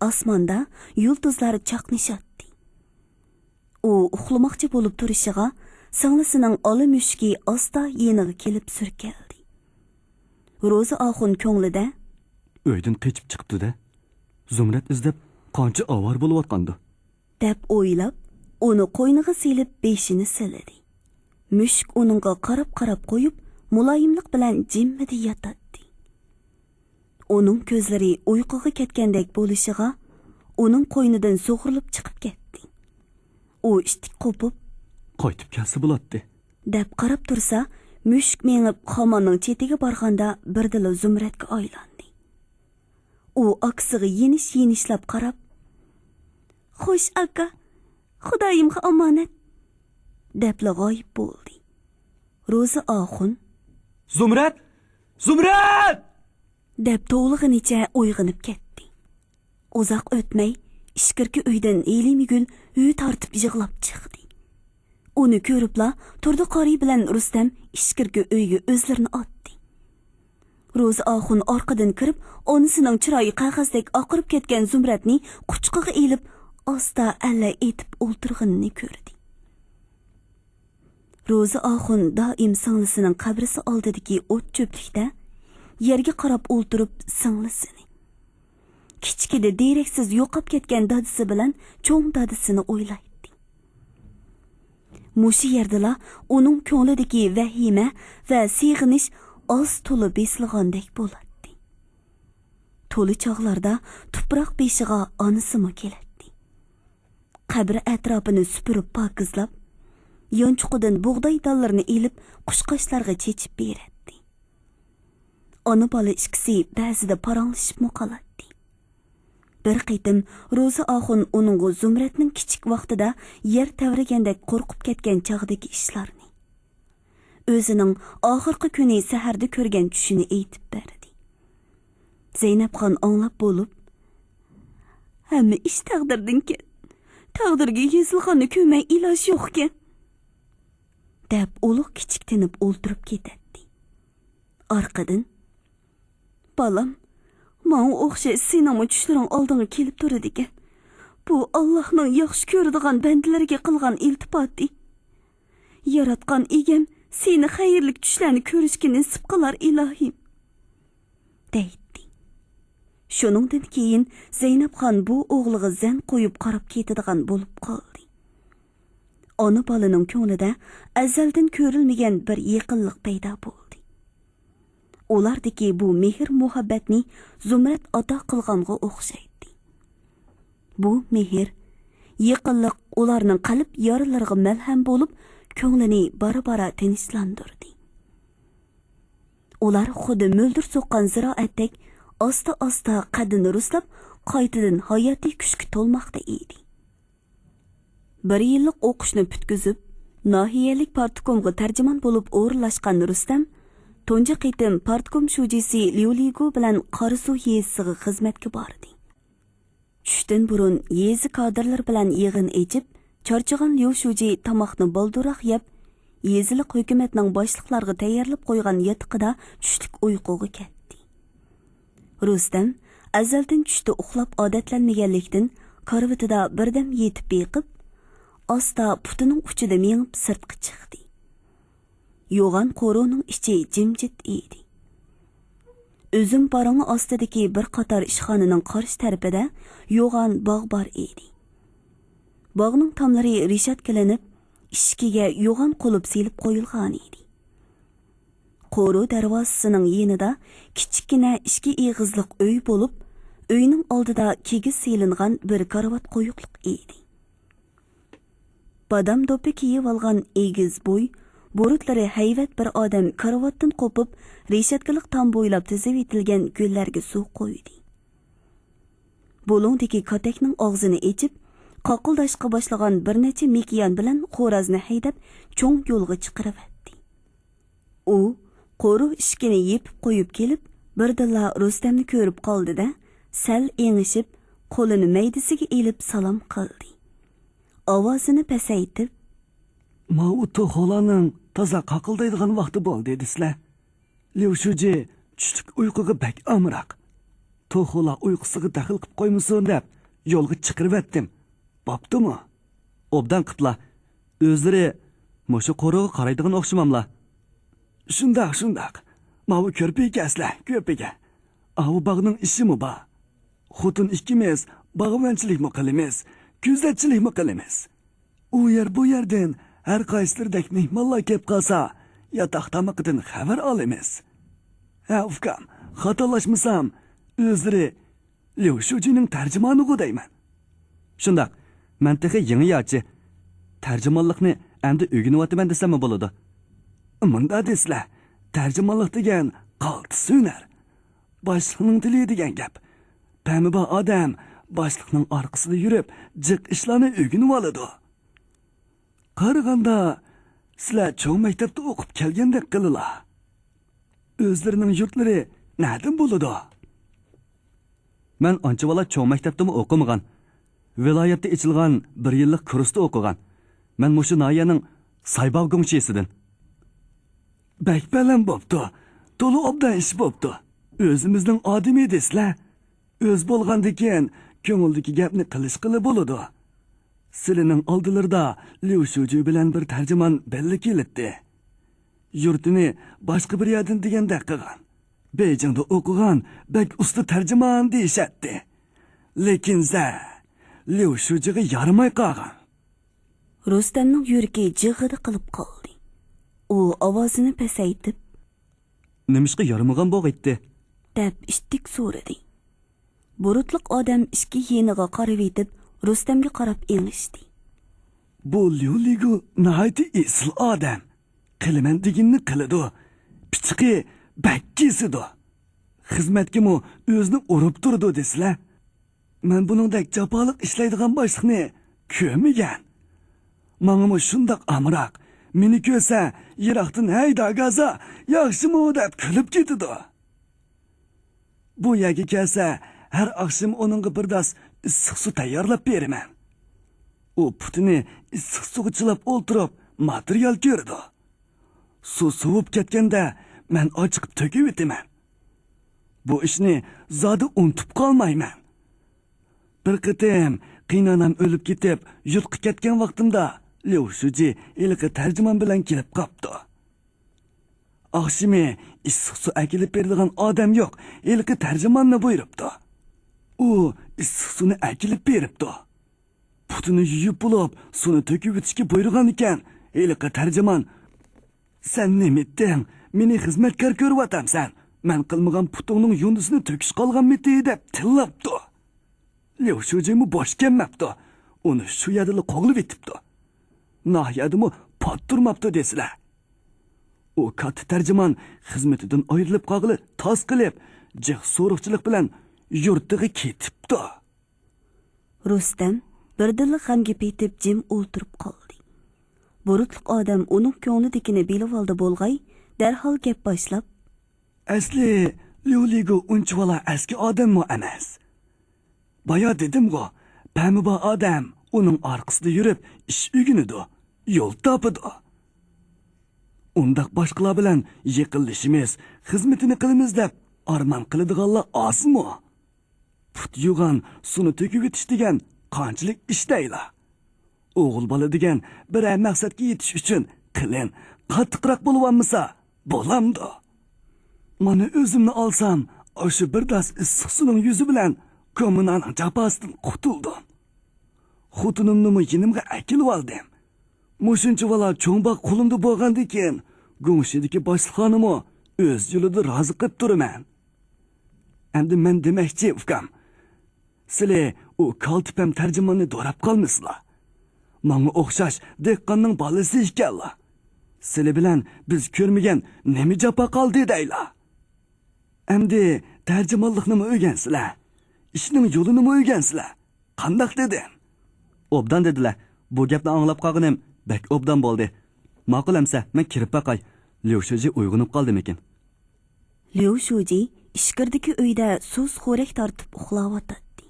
ئاسماندا يۇلتۇزلار چاقنىشاتتى. ئۇ ئۇخلىماقچى بولۇپ تۇرۇشىغا، سىڭلىسىنىڭ ئالا مۈشۈكى ئاستا يېنىغا كېلىپ سۈركەلدى. روزا ئاخۇن كۆڭلىدە، «ئۆيدىن قېچىپ چىقىپتۇ-دە، زۇمرەت ئىزدەپ قانچە ئاۋارە بولۇۋاتقاندۇ؟» دەپ ئويلاپ، ئۇنى قوينىغا سېلىپ بېشىنى سىلىدى. مۈشۈك ئۇنىڭغا قاراپ-قاراپ قويۇپ، مۇلايىملىق بىلەن جىممىدە ياتاتتى. ئۇنىڭ كۆزلىرى ئۇيقۇغا كەتكەندەك بولۇشىغا، ئۇنىڭ قوينىدىن سۇغۇرۇلۇپ چىقىپ كەتتى. ئۇ ئىتتىك قوپۇپ، «قايتىپ كەلسە بولاتتى» دەپ قاراپ تۇرسا، مۈشۈك مېڭىپ خاماننىڭ چېتىگە بارغاندا، بىردىنلا زۇمرەتكە ئايلاندى. ئۇ ئاكىسىغا يېنىش-يېنىشلاپ قاراپ، «خوش ئاكا، خۇدايىمغا ئامانەت» دەپلا غايىب بولدى. روزا ئاخۇن، «زۇمرەت! زۇمرەت!» دەپ توۋلىغىنىچە ئويغىنىپ كەتتى. ئۇزاق ئۆتمەي، ئىچكىرىكى ئۆيدىن ھېلىمىگۈل ھۈ تارتىپ يىغلاپ چىقتى. ئۇنى كۆرۈپلا تۇردى قارى بىلەن رۇستەم ئىچكىرىكى ئۆيگە ئۆزلىرىنى ئاتتى. روزا ئاخۇن ئارقىدىن كىرىپ، ئانىسىنىڭ چىرايى قەغەزدەك ئاقىرىپ كەتكەن زۇمرەتنى قۇچىقىغا ئېلىپ، ئاستا ئەللەي ئېتىپ ئولتۇرغىنىنى كۆردى. روزا ئاخۇن دائىم سىڭلىسىنىڭ قەبرىسى ئالدىدىكى ئوت-چۆپلۈكتە يەرگە قاراپ ئولتۇرۇپ، سىڭلىسىنى، كىچىكىدە دېرەكسىز يوقاپ كەتكەن دادىسى بىلەن چوڭ دادىسىنى ئويلايتتى. مۇشۇ يەردىلا ئۇنىڭ كۆڭلىدىكى ۋەھىمە ۋە سېغىنىش ئاز-تولا بېسىلغاندەك بولاتتى. تولا چاغلاردا تۇپراق بېشىغا ئانىسىمۇ كېلەتتى. قەبرە ئەتراپىنى سۈپۈرۈپ پاكىزلاپ، يانچۇقىدىن بۇغداي دانلىرىنى ئېلىپ، قۇشقاچلارغا چېچىپ بېرەتتى. ئانا-بالا ئىككىسى بەزىدە پاراڭلىشىپمۇ قالاتتى. بىر قېتىم روزا ئاخۇن ئۇنىڭغا زۇمرەتنىڭ كىچىك ۋاقتىدا يەر تەۋرىگەندەك قورقۇپ كەتكەن چاغدىكى ئىشلارنى، ئۆزىنىڭ ئاخىرقى كۈنى سەھەردە كۆرگەن چۈشىنى ئېيتىپ بەردى. زەينەپخان ئاڭلاپ بولۇپ، «ھەممە ئىش تەقدىردىنكەن. تەقدىرگە يېزىلغاننى كۆرمەي ئىلاج يوقكەن» دەپ ئۇلۇغ كىچىك تىنىپ ئولتۇرۇپ كېتەتتى. ئارقىدىن، «بالام، ماڭا ئوخشاش سېنىڭمۇ چۈشلىرىڭ ئالدىڭغا كېلىپ تۇرىدىكەن. بۇ ئاللاھنىڭ ياخشى كۆرىدىغان بەندىلىرىگە قىلغان ئىلتىپاتى. ياراتقان ئىگەم سېنى خەيرلىك چۈشلەرنى كۆرۈشكە نېسىپ قىلار، ئىلاھىم» دەيتتى. شۇنىڭدىن كېيىن زەينەپخان بۇ ئوغلىغا زەن قويۇپ قاراپ كېتىدىغان بولۇپ قالدى. ئانا بالىنىڭ كۆڭلىدە ئەزەلدىن كۆرۈلمىگەن بىر يېقىنلىق پەيدا بولدى. ئۇلاردىكى بۇ مېھىر-مۇھەببەتنى زۇمرەت ئاتا قىلغانغا ئوخشايتتى. بۇ مېھىر، يېقىنلىق ئۇلارنىڭ قەلب يارىلىرىغا مەلھەم بولۇپ، كۆڭلىنى بارا-بارا تىنچلاندۇردى. ئۇلار خۇددى مۆلدۈر سوققان زىرائەتتەك ئاستا-ئاستا قەددىنى رۇسلاپ، قايتىدىن ھاياتىي كۈچكە تولماقتا ئىدى. بىر يىللىق ئوقۇشنى پۈتكۈزۈپ، ناھىيەلىك پارتكومغا تەرجىمان بولۇپ ئورۇنلاشقان رۇستەم تۇنجى قېتىم پارتكوم شۇجىسى ليۇ لىگۇ بىلەن قاراسۇ يېزىسىغا خىزمەتكە باردى. چۈشتىن بۇرۇن يېزا كادىرلىرى بىلەن يىغىن ئېچىپ، چارچىغان ليۇ شۇجى تاماقنى بالدۇرراق يەپ، يېزىلىق ھۆكۈمەتنىڭ باشلىقلارغا تەييارلاپ قويغان ياتىقىدا چۈشلۈك ئۇيقۇغا كەتتى. رۇستەم ئەزەلدىن چۈشتە ئۇخلاپ ئادەتلەنمىگەنلىكتىن، كارىۋىتىدا بىردەم يېتىپ بېقىپ، ئاستا پۇتىنىڭ ئۇچىدا مېڭىپ سىرتقا چىقتى. يوغان قورۇنىڭ ئىچى جىمجىت ئىدى. ئۈزۈم پارىڭى ئاستىدىكى بىر قاتار ئىشخانىنىڭ قارشى تەرىپىدە يوغان باغ بار ئىدى. باغنىڭ تاملىرى رېشاتكىلىنىپ، ئىشىكىگە يوغان قۇلۇپ سېلىپ قويۇلغان ئىدى. قورۇ دەرۋازىسىنىڭ يېنىدا كىچىككىنە ئىككى ئېغىزلىق ئۆي بولۇپ، ئۆينىڭ ئالدىدا كىگىز سېلىنغان بىر كارىۋات قويۇقلۇق ئىدى. بادام دوپپا كىيىۋالغان ئېگىز بوي، بۇرۇتلىرى ھەيۋەت بىر ئادەم كارىۋاتتىن قوپۇپ، رېشاتكىلىق تام بويلاپ تىزىۋېتىلگەن گۈللەرگە سۇ قۇيدى. بۇلۇڭدىكى كاتەكنىڭ ئاغزىنى ئېچىپ، قاقىلداشقا باشلىغان بىر نەچچە مېكىيان بىلەن خورازنى ھەيدەپ، چوڭ يولغا چىقىرىۋەتتى. ئۇ قورۇ ئىشىكىنى يېپىپ قويۇپ كېلىپ، بىردىنلا رۇستەمنى كۆرۈپ قالدى-دە، سەل ئېڭىشىپ، قولىنى مەيدىسىگە ئېلىپ سالام قىلدى. ئاۋازىنى پەسەيتىپ، ماۋۇ توخۇلارنىڭ تازا قاقىلدايدىغان ۋاقتى بولدى دېسىلە. ليۇ شۇجى چۈشلۈك ئۇيقۇغا بەك ئامراق. توخۇلار ئۇيقۇسىغا دەخلى قىلىپ قويمىسۇن دەپ يولغا چىقىرىۋەتتىم. بوپتۇمۇ؟ ئوبدان قىپلا. ئۆزلىرى مۇشۇ قورۇغا قارايدىغان ئوخشىماملا؟ شۇنداق، شۇنداق. ماۋۇ كۆرپىگە كەلسىلە، كۆرپىگە. ئاۋۇ باغنىڭ ئىشىمۇ بار. خوتۇن ئىككىمىز باغۋەنچىلىكمۇ قىلىمىز، كۆزەتچىلىكمۇ قىلىمىز. ئۇ يەر بۇ يەردىن ھەر قايسىلىرىدەك مېھمانلار كەپ قالسا، ياتاق تامىقىدىن خەۋەر ئالىمىز. ھە، ئۇكام، خاتالاشمىسام، ئۆزلىرى ليۇ شۇجىنىڭ تەرجىمانىغۇ دەيمەن. شۇنداق، مەن تېخى يېڭى ياچى. تەرجىمانلىقنى ئەمدى ئۆگىنىۋاتىمەن دېسەممۇ بولىدۇ. مۇنداق دېسىلە، تەرجىمانلىق دېگەن قالتىس ھۈنەر. باشلىقنىڭ تىلى دېگەن گەپ. پەمى بار ئادەم باشلىقنىڭ ئارقىسىدا يۈرۈپ، جىق ئىشلارنى ئۆگىنىۋالىدۇ. قارىغاندا، سىلەر چوڭ مەكتەپتە ئوقۇپ كەلگەندەك قىلىلا. ئۆزلىرىنىڭ يۇرتلىرى نەدىن بولىدۇ؟ مەن ئانچىۋالا چوڭ مەكتەپتىمۇ ئوقۇمىغان. ۋىلايەتتە ئېچىلغان بىر يىللىق كۇرستا ئوقۇغان. مەن مۇشۇ ناھىيەنىڭ سايباغ گۇڭشىسىدىن. بەك بەلەن بوپتۇ. تولا ئوبدان ئىش بوپتۇ. ئۆزىمىزنىڭ ئادىمى دېسىلە. ئۆز بولغاندىكىن، كۆڭۈلدىكى گەپنى قىلىشقىلى بولىدۇ. سىلىنىڭ ئالدىلىرىدا ليۇ شۇجى بىلەن بىر تەرجىمان بىللە كېلىتتى. يۇرتىنى باشقا بىر يەردىن دېگەندەك قىلغان. بېيجىڭدا ئوقۇغان بەك ئۇستا تەرجىمان دېيىشەتتى. لېكىن زە، ليۇ شۇجىغا يارىماي قالغان. رۇستەمنىڭ يۈرىكى جىغغىدە قىلىپ قالدى. ئۇ ئاۋازىنى پەسەيتىپ، نېمىشقا يارىمىغان بوغايتتى؟ دەپ ئىتتىك سورىدى. بۇرۇتلۇق ئادەم ئىككى يېنىغا قارىۋېتىپ، رۇستەمگە قاراپ ئېڭىشتى. بۇ ليۇ لىگۇ ناھايىتى ئېسىل ئادەم. قىلىمەن دېگىنىنى قىلىدۇ. پىچىقى بەك كېسىدۇ. خىزمەتكىمۇ ئۆزىنى ئۇرۇپ تۇرىدۇ دېسىلە. مەن بۇنىڭدەك جاپالىق ئىشلەيدىغان باشلىقنى كۆرمىگەن. ماڭىمۇ شۇنداق ئامراق. مېنى كۆرسە، يىراقتىن، ھەي داگازا، ياخشىمۇ دەپ كۈلۈپ كېتىدۇ. بۇ يەرگە كەلسە، ھەر ئاخشىمى ئۇنىڭغا بىر داس ئىسسىق سۇ تەييارلاپ بېرىمەن. ئۇ پۇتىنى ئىسسىق سۇغا چىلاپ ئولتۇرۇپ، ماتېرىيال كۆرىدۇ. سۇ سوۋۇپ كەتكەندە، مەن ئاچىقىپ تۆكۈۋېتىمەن. بۇ ئىشنى زادى ئۇنتۇپ قالمايمەن. بىر قېتىم قېيىنئانام ئۆلۈپ كېتىپ، يۇرتقا كەتكەن ۋاقتىمدا، ليۇ شۇجى ھېلىقى تەرجىمان بىلەن كېلىپ قاپتۇ. ئاخشىمى ئىسسىق سۇ ئەكېلىپ بېرىدىغان ئادەم يوق، ھېلىقى تەرجىماننى بۇيرۇپتۇ. ئۇ ئىسسىق سۇنى ئەكېلىپ بېرىپتۇ. پۇتىنى يۇيۇپ بولۇپ، سۇنى تۆكۈۋېتىشكە بۇيرۇغان ئىكەن، ھېلىقى تەرجىمان، سەن نېمىتتىڭ؟ مېنى خىزمەتكار كۆرۈۋاتامسەن؟ مەن قىلمىغان پۇتۇڭنىڭ يۇندىسىنى تۆكۈش قالغانمىتى؟ دەپ تىللاپتۇ. ليۇ شۇجىمۇ بوش كەلمەپتۇ. ئۇنى شۇ يەردىلا قوغلىۋېتىپتۇ. ناھىيەدىمۇ پات تۇرماپتۇ دېسىلە. ئۇ كاتتا تەرجىمان خىزمىتىدىن ئايرىلىپ قالغىلى تاس قېلىپ، جىق سورۇقچىلىق بىلەن يۇرتىغا كېتىپتۇ. رۇستەم بىردىنلا غەمگە پېتىپ جىم ئولتۇرۇپ قالدى. بۇرۇتلۇق ئادەم ئۇنىڭ كۆڭلىدىكىنى بىلىۋالدى بولغاي، دەرھال گەپ باشلاپ، ئەسلى ليۇ لىگۇ ئۇنچىۋالا ئەسكى ئادەممۇ ئەمەس. بايا دېدىمغۇ، پەمى بار ئادەم ئۇنىڭ ئارقىسىدا يۈرۈپ ئىش ئۆگىنىدۇ، يول تاپىدۇ. ئۇنداق باشقىلار بىلەن يېقىنلىشىمىز، خىزمىتىنى قىلىمىز دەپ ئارمان قىلىدىغانلار ئازمۇ؟ پۇت يۇغان سۇنى تۆكۈۋېتىش دېگەن قانچىلىك ئىش دەيلا. ئوغۇل بالا دېگەن بىرەر مەقسەتكە يېتىش ئۈچۈن قېلىن، قاتتىقراق بولۇۋالمىسا بولامدۇ؟ مانا ئۆزۈمنى ئالسام، ئاشۇ بىر داس ئىسسىق سۇنىڭ يۈزى بىلەن كوممۇنانىڭ جاپاسىدىن قۇتۇلدۇم. خوتۇنۇمنىمۇ يېنىمغا ئەكېلىۋالدىم. مۇشۇنچىۋالا چوڭ باغ قولۇمدا بولغاندىكىن، گۇڭشىدىكى باشلىقخانىمۇ ئۆز يولىدا رازى قىلىپ تۇرىمەن. ئەمدى مەن دېمەكچى، ئۇكام. سىلى ئۇ كالتە پەم تەرجىماننى دوراپ قالمىسىلا. ماڭا ئوخشاش دېھقاننىڭ بالىسى ئىكەنلا. سىلى بىلەن بىز كۆرمىگەن نېمە جاپا قالدى دەيلا. ئەمدى تەرجىمانلىقنىمۇ ئۆگەنسىلە. ئىشنىڭ يولىنىمۇ ئۆگەنسىلە. قانداق دېدىم؟ ئوبدان دېدىلە. بۇ گەپنى ئاڭلاپ قالغىنىم بەك ئوبدان بولدى. ماقۇل ئەمسە، مەن كىرىپ باقاي. ليۇ شۇجى ئويغىنىپ قالدىمىكىن؟ ليۇ شۇجى ئىچكىرىدىكى ئۆيدە سۇس خورەك تارتىپ ئۇخلاۋاتاتتى.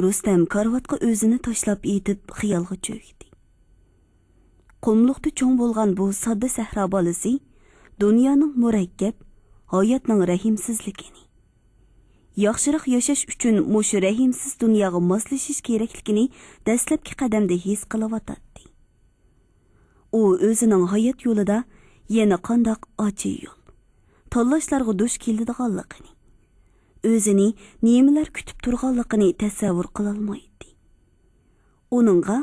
رۇستەم كارىۋاتقا ئۆزىنى تاشلاپ يېتىپ خىيالغا چۆكتى. قۇملۇقتا چوڭ بولغان بۇ ساددا سەھرا بالىسى دۇنيانىڭ مۇرەككەپ، ھاياتنىڭ رەھىمسىزلىكىنى، ياخشىراق ياشاش ئۈچۈن مۇشۇ رەھىمسىز دۇنياغا ماسلىشىش كېرەكلىكىنى دەسلەپكى قەدەمدە ھېس قىلىۋاتاتتى. ئۇ ئۆزىنىڭ ھايات يولىدا يەنە قانداق ئاچا يول، تاللاشلارغا دۇچ كېلىدىغانلىقىنى، ئۆزىنى نېمىلەر كۈتۈپ تۇرغانلىقىنى تەسەۋۋۇر قىلالمايتتى. ئۇنىڭغا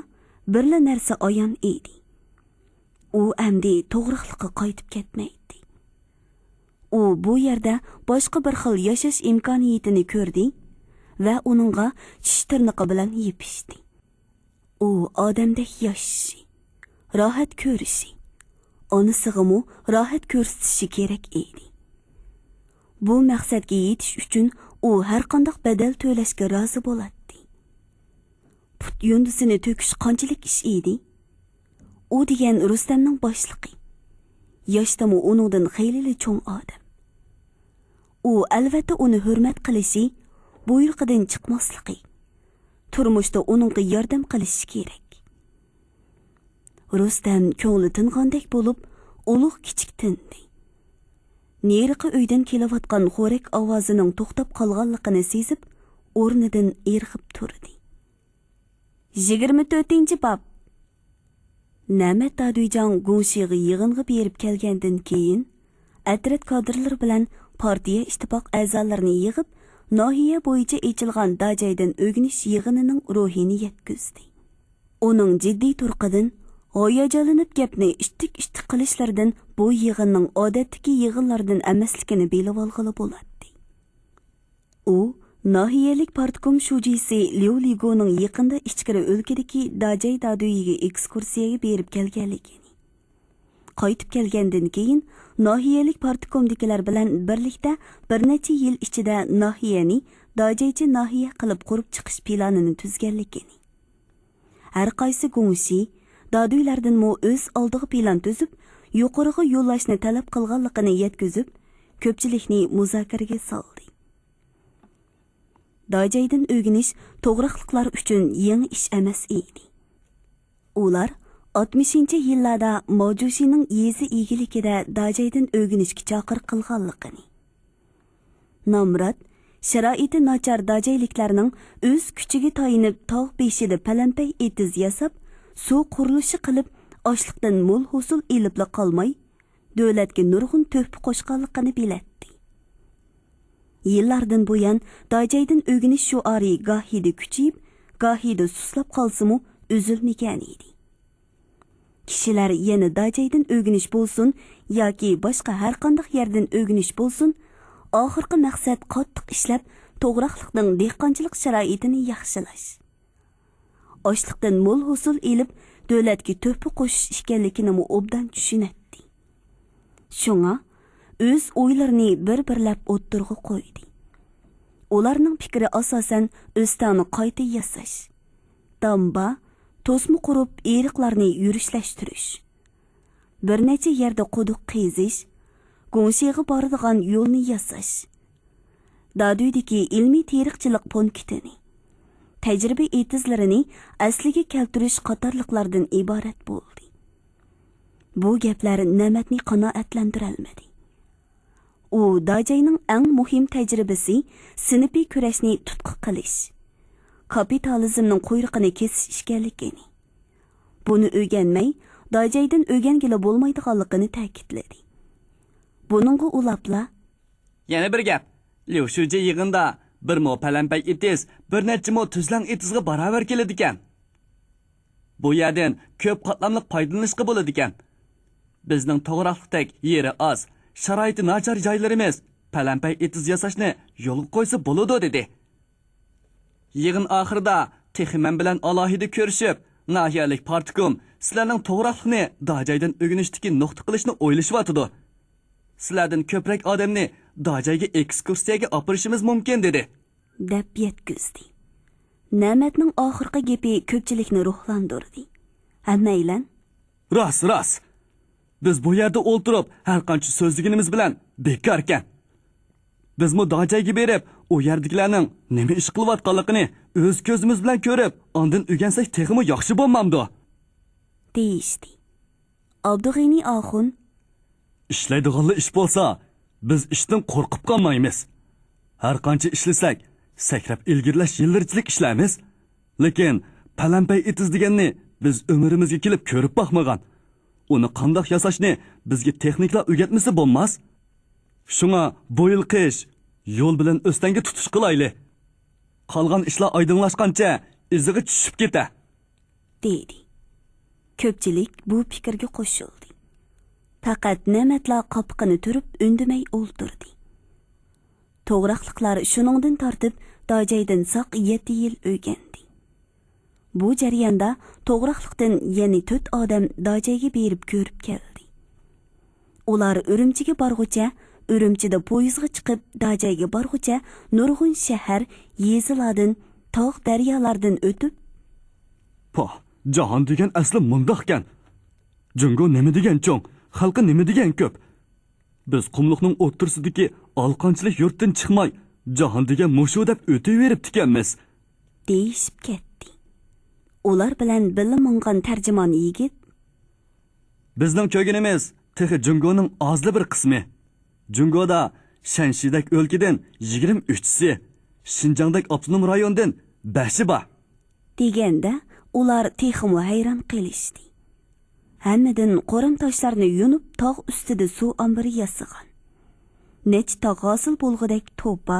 بىرلا نەرسە ئايان ئىدى. ئۇ ئەمدى توغراقلىققا قايتىپ كەتمەيتتى. ئۇ بۇ يەردە باشقا بىر خىل ياشاش ئىمكانىيىتىنى كۆردى ۋە ئۇنىڭغا چىش تىرنىقى بىلەن يېپىشتى. ئۇ ئادەمدەك ياشىشى، راھەت كۆرۈشى، ئانىسىغىمۇ راھەت كۆرسىتىشى كېرەك ئىدى. بۇ مەقسەتكە يېتىش ئۈچۈن ئۇ ھەرقانداق بەدەل تۆلەشكە رازى بولاتتى. پۇت يۇندىسىنى تۆكۈش قانچىلىك ئىش ئىدى؟ ئۇ دېگەن رۇستەمنىڭ باشلىقى. ياشتىمۇ ئۇنىڭدىن خېلىلا چوڭ ئادەم. ئۇ ئەلۋەتتە ئۇنى ھۆرمەت قىلىشى، بۇيرۇقىدىن چىقماسلىقى، تۇرمۇشتا ئۇنىڭغا ياردەم قىلىشى كېرەك. رۇستەم كۆڭلى تىنغاندەك بولۇپ، ئۇلۇغ كىچىك تىندى. نېرىقى ئۆيدىن كېلىۋاتقان خورەك ئاۋازىنىڭ توختاپ قالغانلىقىنى سېزىپ، ئورنىدىن ئىرغىپ تۇردى. يىگىرمە تۆتىنچى باب. نەمەت دادۈيجاڭ گۇڭشىغا يىغىنغا بېرىپ كەلگەندىن كېيىن، ئەترەت كادىرلىرى بىلەن پارتىيە ئىتتىپاق ئەزالىرىنى يىغىپ، ناھىيە بويىچە ئېچىلغان داجايدىن ئۆگىنىش يىغىنىنىڭ روھىنى يەتكۈزدى. ئۇنىڭ جىددىي تۇرقىدىن، ھاياجانلىنىپ گەپنى ئىتتىك-ئىتتىك قىلىشلىرىدىن بۇ يىغىننىڭ ئادەتتىكى يىغىنلاردىن ئەمەسلىكىنى بىلىۋالغىلى بولاتتى. ئۇ ناھىيەلىك پارتكوم شۇجىسى ليۇ لىگونىڭ يېقىندا ئىچكىرى ئۆلكىدىكى داجاي دادۈيىگە ئېكسكۇرسىيەگە بېرىپ كەلگەنلىكىنى، قايتىپ كەلگەندىن كېيىن، ناھىيەلىك پارتكومدىكىلەر بىلەن بىرلىكتە بىر نەچچە يىل ئىچىدە ناھىيەنى داجايچە ناھىيە قىلىپ قۇرۇپ چىقىش پىلانىنى تۈزگەنلىكىنى، ھەر قايسى گۇڭشى، دادۈيلەردىنمۇ ئۆز ئالدىغا پىلان تۈزۈپ، يۇقىرىغا يوللاشنى تەلەپ قىلغانلىقىنى يەتكۈزۈپ، كۆپچىلىكنى مۇزاكىرىگە سالدى. داجايدىن ئۆگىنىش توغراقلىقلار ئۈچۈن يېڭى ئىش ئەمەس ئىدى. ئۇلار ئاتمىشىنچى يىللاردا ماۋجۇشىنىڭ يېزا ئىگىلىكىدە داجايدىن ئۆگىنىشكە چاقىرىق قىلغانلىقىنى، نامرات، شارائىتى ناچار داجايلىكلارنىڭ ئۆز كۈچىگە تايىنىپ تاغ بېشىدا پەلەمپەي ئېتىز ياساپ، سۇ قۇرۇلۇشى قىلىپ، ئاشلىقتىن مول ھوسۇل ئېلىپلا قالماي، دۆلەتكە نۇرغۇن تۆھپە قوشقانلىقىنى بىلەتتى. يىللاردىن بۇيان داجايدىن ئۆگىنىش شوئارى گاھىدا كۈچىيىپ، گاھىدا سۇسلاپ قالسىمۇ ئۈزۈلمىگەنىدى. كىشىلەر يەنە داجايدىن ئۆگىنىش بولسۇن ياكى باشقا ھەرقانداق يەردىن ئۆگىنىش بولسۇن، ئاخىرقى مەقسەت قاتتىق ئىشلەپ، توغراقلىقنىڭ دېھقانچىلىق شارائىتىنى ياخشىلاش، ئاشلىقتىن مول ھوسۇل ئېلىپ، دۆلەتكە تۆھپە قوشۇش ئىكەنلىكىنىمۇ ئوبدان چۈشىنەتتى. شۇڭا ئۆز ئويلىرىنى بىر-بىرلەپ ئوتتۇرىغا قويدى. ئۇلارنىڭ پىكرى ئاساسەن ئۆستەڭنى قايتا ياساش، دامبا، توسما قۇرۇپ ئېرىقلارنى يۈرۈشلەشتۈرۈش، بىر نەچچە يەردە قۇدۇق قېزىش، گۇڭشىغا بارىدىغان يولنى ياساش، دادۈيدىكى ئىلمىي تېرىقچىلىق پونكىتىنى، تەجرىبە ئېتىزلىرىنى ئەسلىگە كەلتۈرۈش قاتارلىقلاردىن ئىبارەت بولدى. بۇ گەپلەر نەمەتنى قانائەتلەندۈرەلمىدى. ئۇ داجاينىڭ ئەڭ مۇھىم تەجرىبىسى سىنىپىي كۈرەشنى تۇتقا قىلىش، كاپىتالىزمنىڭ قۇيرۇقىنى كېسىش ئىكەنلىكىنى، بۇنى ئۆگەنمەي، داجايدىن ئۆگەنگىلى بولمايدىغانلىقىنى تەكىتلىدى. بۇنىڭغا ئۇلاپلا، يەنە بىر گەپ، ليۇ شۇجى يىغىندا بىر مو پەلەمپەي ئېتىز، بىر نەچچە مو تۈزلەڭ ئېتىزغا باراۋەر كېلىدىكەن. بۇ يەردىن كۆپ قاتلاملىق پايدىلىنىشقا بولىدىكەن. بىزنىڭ توغراقلىقتەك يېرى ئاز، شارائىتى ناچار جايلىرىمىز پەلەمپەي ئېتىز ياساشنى يولغا قويسا بولىدۇ، دېدى. يىغىن ئاخىرىدا تېخى مەن بىلەن ئالاھىدە كۆرۈشۈپ، ناھىيەلىك پارتكوم سىلەرنىڭ توغراقلىقنى داجايدىن ئۆگىنىشتىكى نۇقتا قىلىشنى ئويلىشىۋاتىدۇ. سىلەردىن كۆپرەك ئادەمنى داجايگە ئېكسكۇرسىيەگە ئاپىرىشىمىز مۇمكىن، دېدى. دەپ يەتكۈزدى. نەمەتنىڭ ئاخىرقى گېپى كۆپچىلىكنى روھلاندۇردى. ھەممەيلەن، راست، راست. بىز بۇ يەردە ئولتۇرۇپ ھەر قانچە سۆزلىگىنىمىز بىلەن بىكاركەن. بىزمۇ داجايگە بېرىپ، ئۇ يەردىكىلەرنىڭ نېمە ئىش قىلىۋاتقانلىقىنى ئۆز كۆزىمىز بىلەن كۆرۈپ، ئاندىن ئۆگەنسەك تېخىمۇ ياخشى بولمامدۇ؟ دېيىشتى. ئابدۇغېنى ئاخۇن، ئىشلەيدىغانلا ئىش بولسا، بىز ئىشتىن قورقۇپ قالمايمىز. ھەر قانچە ئىشلىسەك، سەكرەپ ئىلگىرىلەش يىللىرىچىلىك ئىشلەيمىز. لېكىن پەلەمپەي ئېتىز دېگەننى بىز ئۆمرىمىزگە كېلىپ كۆرۈپ باقمىغان. ئۇنى قانداق ياساشنى بىزگە تېخنىكلار ئۆگەتمىسە بولماس. شۇڭا بۇ يىل قىش يول بىلەن ئۆستەڭگە تۇتۇش قىلايلى. قالغان ئىشلار ئايدىڭلاشقانچە ئىزىغا چۈشۈپ كېتە. دېدى. كۆپچىلىك بۇ پىكىرگە قوشۇلدى. پەقەت نەمەتلا قاپىقىنى تۈرۈپ ئۈندىمەي ئولتۇردى. توغراقلىقلار شۇنىڭدىن تارتىپ داجايدىن ساق يەتتە يىل ئۆگەندى. بۇ جەرياندا توغراقلىقتىن يەنە تۆت ئادەم داجايگە بېرىپ كۆرۈپ كەلدى. ئۇلار ئۈرۈمچىگە بارغۇچە، ئۈرۈمچىدە پويىزغا چىقىپ، داجايگە بارغۇچە نۇرغۇن شەھەر، يېزىلاردىن، تاغ، دەريالاردىن ئۆتۈپ، پاھ، جاھان دېگەن ئەسلى مۇنداقكەن. جۇڭگو نېمە دېگەن چوڭ، خەلقى نېمە دېگەن كۆپ. بىز قۇملۇقنىڭ ئوتتۇرىسىدىكى ئالىقانچىلىك يۇرتتىن چىقماي، جاھان دېگەن مۇشۇ دەپ ئۆتۈۋېرىپتىكەنمىز. دېيىشىپ كەتتى. ئۇلار بىلەن بىللە ماڭغان تەرجىمان يىگىت، بىزنىڭ كۆرگىنىمىز تېخى جۇڭگونىڭ ئازلا بىر قىسمى. جۇڭگودا شەنشىدەك ئۆلكىدىن يىگىرمە ئۈچىسى، شىنجاڭدەك ئاپتونوم رايوندىن بەشى بار. دېگەندە، ئۇلار تېخىمۇ ھەيران قېلىشتى. ھەممىدىن قورام تاشلارنى يۇنۇپ، تاغ ئۈستىدە سۇ ئامبىرى ياسىغان. نەچچە تاغ ھاسىل بولغۇدەك توپا،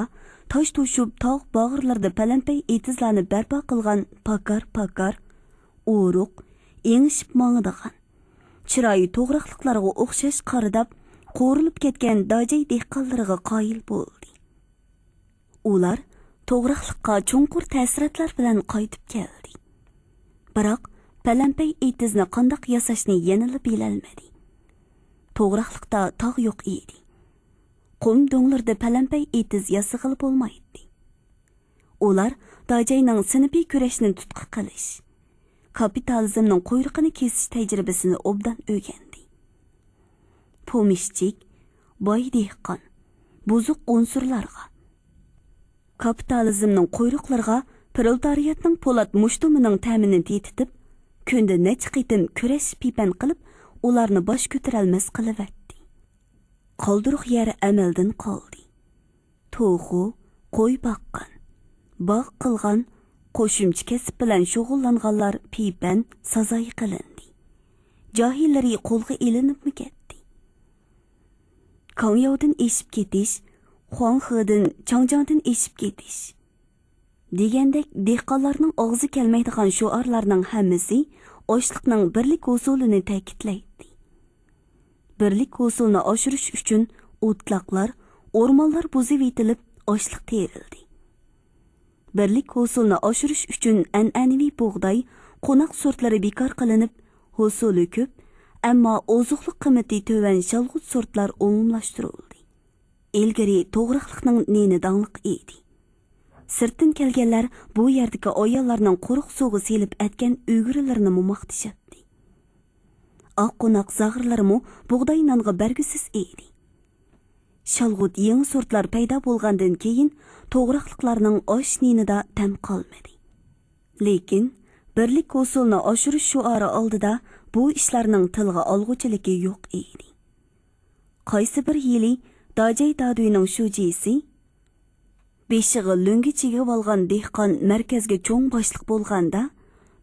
تاش توشۇپ، تاغ باغرىلىرىدا پەلەمپەي ئېتىزلارنى بەرپا قىلغان پاكار-پاكار، ئورۇق، ئېڭىشىپ ماڭىدىغان، چىرايى توغراقلىقلارغا ئوخشاش قارىداپ، قورۇلۇپ كەتكەن داجاي دېھقانلىرىغا قايىل بولدى. ئۇلار توغراقلىققا چوڭقۇر تەسىراتلار بىلەن قايتىپ كەلدى. بىراق، پەلەمپەي ئېتىزنى قانداق ياساشنى يەنىلا بىلەلمىدى. توغراقلىقتا تاغ يوق ئىدى. قۇم دۆڭلىرىدە پەلەمپەي ئېتىز ياسىغىلى بولمايتتى. ئۇلار داجاينىڭ سىنىپىي كۈرەشنى تۇتقا قىلىش، كاپىتالىزمنىڭ قۇيرۇقىنى كېسىش تەجرىبىسىنى ئوبدان ئۆگەندى. پومېشچىك، باي دېھقان، بۇزۇق ئۇنسۇرلارغا، كاپىتالىزمنىڭ قۇيرۇقلىرىغا پرولېتارىياتنىڭ پولات مۇشتۇمىنىڭ تەمىنى تېتىتىپ، كۈندە نەچچە قېتىم كۈرەش پىپەن قىلىپ، ئۇلارنى باش كۆتۈرەلمەس قىلىۋەتتى. قالدۇرۇق يەر ئەمەلدىن قالدى. توخۇ، قوي باققان، باغ قىلغان، قوشۇمچە كەسىپ بىلەن شۇغۇللانغانلار پىپەن، سازاي قىلىندى. جاھىللىرى قولغا ئېلىنىپمۇ كەتتى. كاڭياۋدىن ئېشىپ كېتىش، خۇاڭخېدىن، چاڭجياڭدىن ئېشىپ كېتىش دېگەندەك دېھقانلارنىڭ ئاغزى كەلمەيدىغان شوئارلارنىڭ ھەممىسى ئاشلىقنىڭ بىرلىك ھوسۇلىنى تەكىتلەيتتى. بىرلىك ھوسۇلنى ئاشۇرۇش ئۈچۈن ئوتلاقلار، ئورمانلار بۇزۇۋېتىلىپ، ئاشلىق تېرىلدى. بىرلىك ھوسۇلنى ئاشۇرۇش ئۈچۈن ئەنئەنىۋى بۇغداي، قوناق سورتلىرى بىكار قىلىنىپ، ھوسۇلى كۆپ، ئەمما ئوزۇقلۇق قىممىتى تۆۋەن شالغۇت سورتلار ئومۇملاشتۇرۇلدى. ئىلگىرى توغراقلىقنىڭ نېنى داڭلىق ئىدى. سىرتتىن كەلگەنلەر بۇ يەردىكى ئاياللارنىڭ قۇرۇق سۇغا سېلىپ ئەتكەن ئۈگرىلىرىنىمۇ ماختىشاتتى. ئاق قوناق زاغرىلىرىمۇ بۇغداي نانغا بەرگۈسىز ئىدى. شالغۇت يېڭى سورتلار پەيدا بولغاندىن كېيىن، توغراقلىقلارنىڭ ئاش نېنىدا تەم قالمىدى. لېكىن، بىرلىك ھوسۇلنى ئاشۇرۇش شوئارى ئالدىدا بۇ ئىشلارنىڭ تىلغا ئالغۇچىلىكى يوق ئىدى. قايسى بىر يىلى داجاي دادۈينىڭ شۇجىسى، بېشىغا لۆڭگە چىگىۋالغان دېھقان مەركەزگە چوڭ باشلىق بولغاندا،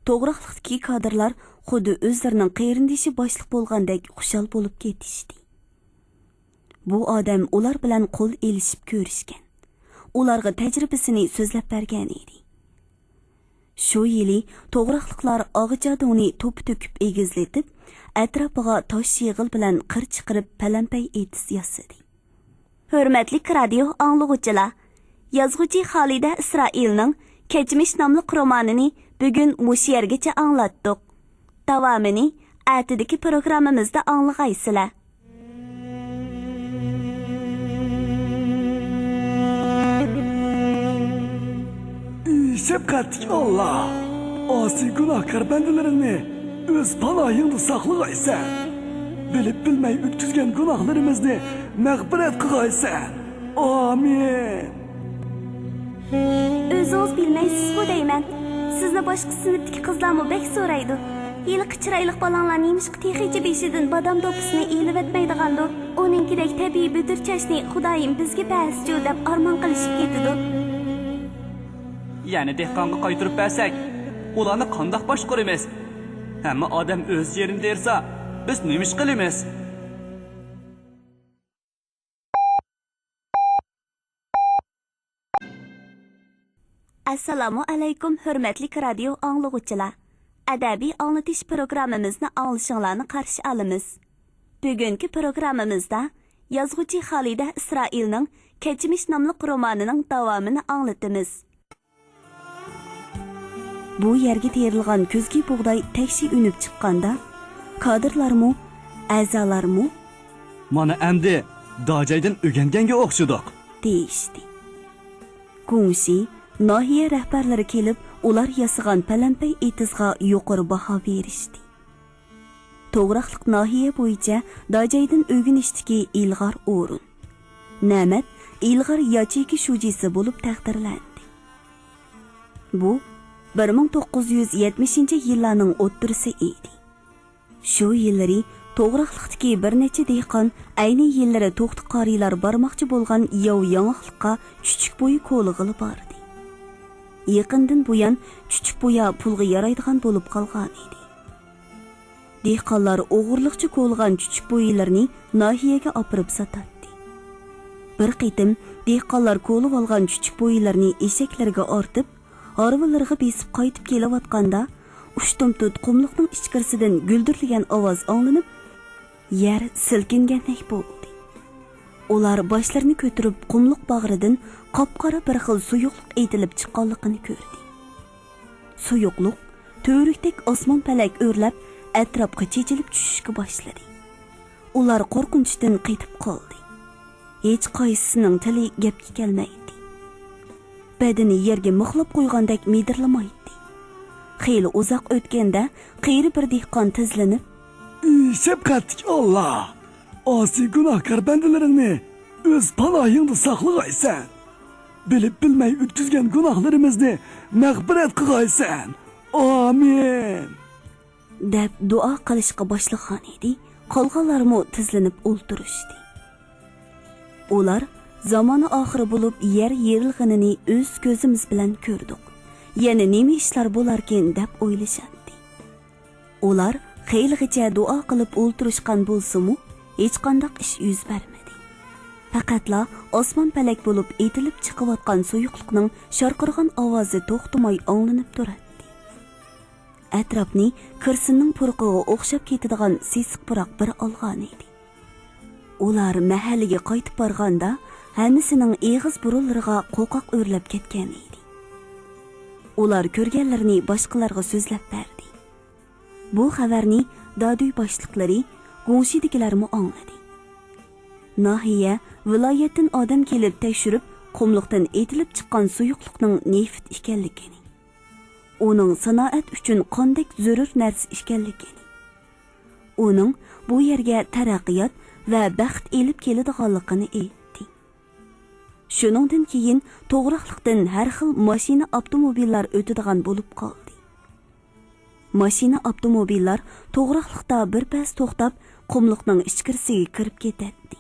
توغراقلىقتىكى كادىرلار خۇددى ئۆزلىرىنىڭ قېرىندىشى باشلىق بولغاندەك خۇشال بولۇپ كېتىشتى. بۇ ئادەم ئۇلار بىلەن قول ئېلىشىپ كۆرۈشكەن، ئۇلارغا تەجرىبىسىنى سۆزلەپ بەرگەن ئىدى. شۇ يىلى توغراقلىقلار ئاغجادۇڭنى توپا تۆكۈپ ئېگىزلىتىپ، ئەتراپىغا تاش شېغىل بىلەن قىر چىقىرىپ پەلەمپەي ئېتىز ياسىدى. ھۆرمەتلىك رادىيو ئاڭلىغۇچىلار، يازغۇچى خالىدە ئىسرائىلنىڭ كەچمىش ناملىق رومانىنى بۈگۈن مۇشۇ يەرگىچە ئاڭلاتتۇق. داۋامىنى ئەتىدىكى پروگراممىمىزدا ئاڭلىغايسىلەر. ئى شەپقەتلىك ئاللا! ئاسىي گۇناھكار بەندىلىرىڭنى ئۆز پاناھىڭدا ساقلىغايسەن. بىلىپ بىلمەي ئۆتكۈزگەن گۇناھلىرىمىزنى مەغپىرەت قىلغايسەن. ئامىن. ئۆزىڭىز بىلمەيسىزغۇ دەيمەن. سىزنى باشقا سىنىپتىكى قىزلارمۇ بەك سورايدۇ. ھېلىقى چىرايلىق بالاڭلار نېمىشقا تېخىچە بېشىدىن بادام دوپپىسىنى ئېلىۋەتمەيدىغاندۇ؟ ئۇنىڭكىدەك تەبىئىي بۈدۈر چاچنى خۇدايىم بىزگە بەرسىچۇ دەپ ئارمان قىلىشىپ كېتىدۇ. يەنى دېھقانغا قايتۇرۇپ بەرسەك، ئۇلارنى قانداق باشقۇرىمىز؟ ھەممە ئادەم ئۆز يېرىنى تېرىسا، بىز نېمە ئىش قىلىمىز؟ ئەسسالامۇ ئەلەيكۇم، ھۆرمەتلىك رادىيو ئاڭلىغۇچىلار! ئەدەبىي ئاڭلىتىش پروگراممىمىزنى ئاڭلىشىڭلارنى قارشى ئالىمىز. بۈگۈنكى پروگراممىمىزدا يازغۇچى خالىدە ئىسرائىلنىڭ كەچمىش ناملىق رومانىنىڭ داۋامىنى ئاڭلىتىمىز. بۇ يەرگە تېرىلغان كۈزگى بۇغداي تەكشى ئۈنۈپ چىققاندا، كادىرلارمۇ، ئەزالارمۇ، مانا ئەمدى داجايدىن ئۆگەنگەنگە ئوخشىدۇق، دېيىشتى. گۇڭشى، ناھىيە رەھبەرلىرى كېلىپ، ئۇلار ياسىغان پەلەمپەي ئېتىزغا يۇقىرى باھا بېرىشتى. توغراقلىق ناھىيە بويىچە داجايدىن ئۆگىنىشتىكى ئىلغار ئورۇن. نەمەت ئىلغار ياچېيكا شۇجىسى بولۇپ تەقدىرلەندى. بۇ بىر مىڭ توققۇز يۈز يەتمىشىنچى يىللارنىڭ ئوتتۇرىسى ئىدى. شۇ يىللىرى توغراقلىقتىكى بىر نەچچە دېھقان ئەينى يىللىرى توختى قارىيلار بارماقچى بولغان ياۋ ياڭاقلىققا چۈچۈك بويا كولىغىلى باردى. يېقىندىن بۇيان چۈچۈك بويا پۇلغا يارايدىغان بولۇپ قالغانىدى. دېھقانلار ئوغرىلىقچە كولىغان چۈچۈك بويىلىرىنى ناھىيەگە ئاپىرىپ ساتاتتى. بىر قېتىم دېھقانلار كولىۋالغان چۈچۈك بويىلىرىنى ئېشەكلىرىگە ئارتىپ، ھارۋىلىرىغا بېسىپ قايتىپ كېلىۋاتقاندا، ئۇشتۇمتۇت قۇملۇقنىڭ ئىچكىرىسىدىن گۈلدۈرلىگەن ئاۋاز ئاڭلىنىپ، يەر سىلكىنگەندەك بولدى. ئۇلار باشلىرىنى كۆتۈرۈپ، قۇملۇق باغرىدىن قاپقارا بىر خىل سۇيۇقلۇق ئېتىلىپ چىققانلىقىنى كۆردى. سۇيۇقلۇق تۈۋرۈكتەك ئاسمان پەلەك ئۆرلەپ، ئەتراپقا چېچىلىپ چۈشۈشكە باشلىدى. ئۇلار قورقۇنچتىن قېتىپ قالدى. ھېچقايسىسىنىڭ تىلى گەپكە كەلمەيتتى. بەدىنى يەرگە مىخلاپ قويغاندەك مىدىرلىمايتتى. خېلى ئۇزاق ئۆتكەندە، قېرى بىر دېھقان تىزلىنىپ، ئى شەپقەتلىك ئاللا! ئاسىي گۇناھكار بەندىلىرىڭنى ئۆز پاناھىڭدا ساقلىغايسەن. بىلىپ بىلمەي ئۆتكۈزگەن گۇناھلىرىمىزنى مەغپىرەت قىلغايسەن. ئامىن! دەپ دۇئا قىلىشقا باشلىغانىدى، قالغانلارمۇ تىزلىنىپ ئولتۇرۇشتى. ئۇلار زامانە ئاخىرى بولۇپ يەر يېرىلغىنىنى ئۆز كۆزىمىز بىلەن كۆردۇق. يەنە نېمە ئىشلار بولاركىن دەپ ئويلىشاتتى. ئۇلار خېلىغىچە دۇئا قىلىپ ئولتۇرۇشقان بولسىمۇ، ھېچقانداق ئىش يۈز بەرمىدى. پەقەتلا ئاسمان پەلەك بولۇپ ئېتىلىپ چىقىۋاتقان سۇيۇقلۇقنىڭ شارقىرىغان ئاۋازى توختىماي ئاڭلىنىپ تۇراتتى. ئەتراپنى كىرسىننىڭ پۇرىقىغا ئوخشاپ كېتىدىغان سېسىق پۇراق بىر ئالغانىدى. ئۇلار مەھەللىگە قايتىپ بارغاندا، ھەممىسىنىڭ ئېغىز بۇرۇنلىرىغا قوقاق ئۆرلەپ كەتكەنىدى. ئۇلار كۆرگەنلىرىنى باشقىلارغا سۆزلەپ بەردى. بۇ خەۋەرنى دادۈي باشلىقلىرى، گۇڭشىدىكىلەرمۇ ئاڭلىدى. ناھىيە، ۋىلايەتتىن ئادەم كېلىپ تەكشۈرۈپ، قۇملۇقتىن ئېتىلىپ چىققان سۇيۇقلۇقنىڭ نېفىت ئىكەنلىكىنى، ئۇنىڭ سانائەت ئۈچۈن قاندەك زۆرۈر نەرسە ئىكەنلىكىنى، ئۇنىڭ بۇ يەرگە تەرەققىيات ۋە بەخت ئېلىپ كېلىدىغانلىقىنى ئېيتتى. شۇنىڭدىن كېيىن توغراقلىقتىن ھەر خىل ماشىنا ئاپتوموبىللار ئۆتىدىغان بولۇپ قالدى. ماشىنا ئاپتوموبىللار توغراقلىقتا بىر پەس توختاپ، قۇملۇقنىڭ ئىچكىرىسىگە كىرىپ كېتەتتى.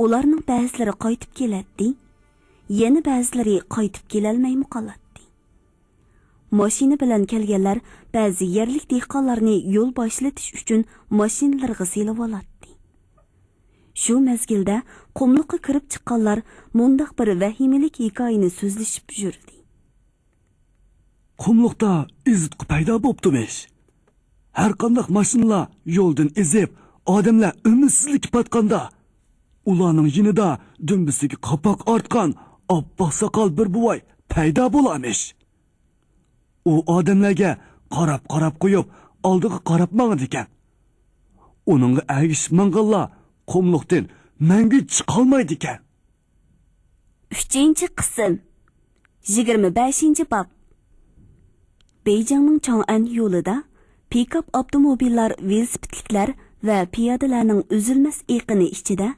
ئۇلارنىڭ بەزىلىرى قايتىپ كېلەتتى، يەنە بەزىلىرى قايتىپ كېلەلمەيمۇ قالاتتى. ماشىنا بىلەن كەلگەنلەر بەزى يەرلىك دېھقانلارنى يول باشلىتىش ئۈچۈن ماشىنىلىرىغا سېلىۋالاتتى. شۇ مەزگىلدە قۇملۇققا كىرىپ چىققانلار مۇنداق بىر ۋەھىمىلىك ھېكايىنى سۆزلىشىپ يۈردى. قۇملۇقتا ئېزىتقۇ پەيدا بوپتۇمىش. ھەر قانداق ماشىنىلار يولدىن ئېزىپ، ئادەملەر ئۈمىدسىزلىككە پاتقاندا، ئۇلارنىڭ يېنىدا دۈمبىسىگە قاپاق ئارتقان ئاپئاق ساقال بىر بوۋاي پەيدا بولامىش. ئۇ ئادەملەرگە قاراپ-قاراپ قويۇپ، ئالدىغا قاراپ ماڭىدىكەن. ئۇنىڭغا ئەگىشىپ ماڭغانلار قۇملۇقتىن مەڭگۈ چىقالمايدىكەن. ئۈچىنچى قىسىم. يىگىرمە بەشىنچى باب. بېيجىڭنىڭ چاڭئەن يولىدا پىكاپ ئاپتوموبىللار ۋېلىسىپىتلىكلەر ۋە پىيادىلەرنىڭ ئۈزۈلمەس ئېقىنى ئىچىدە،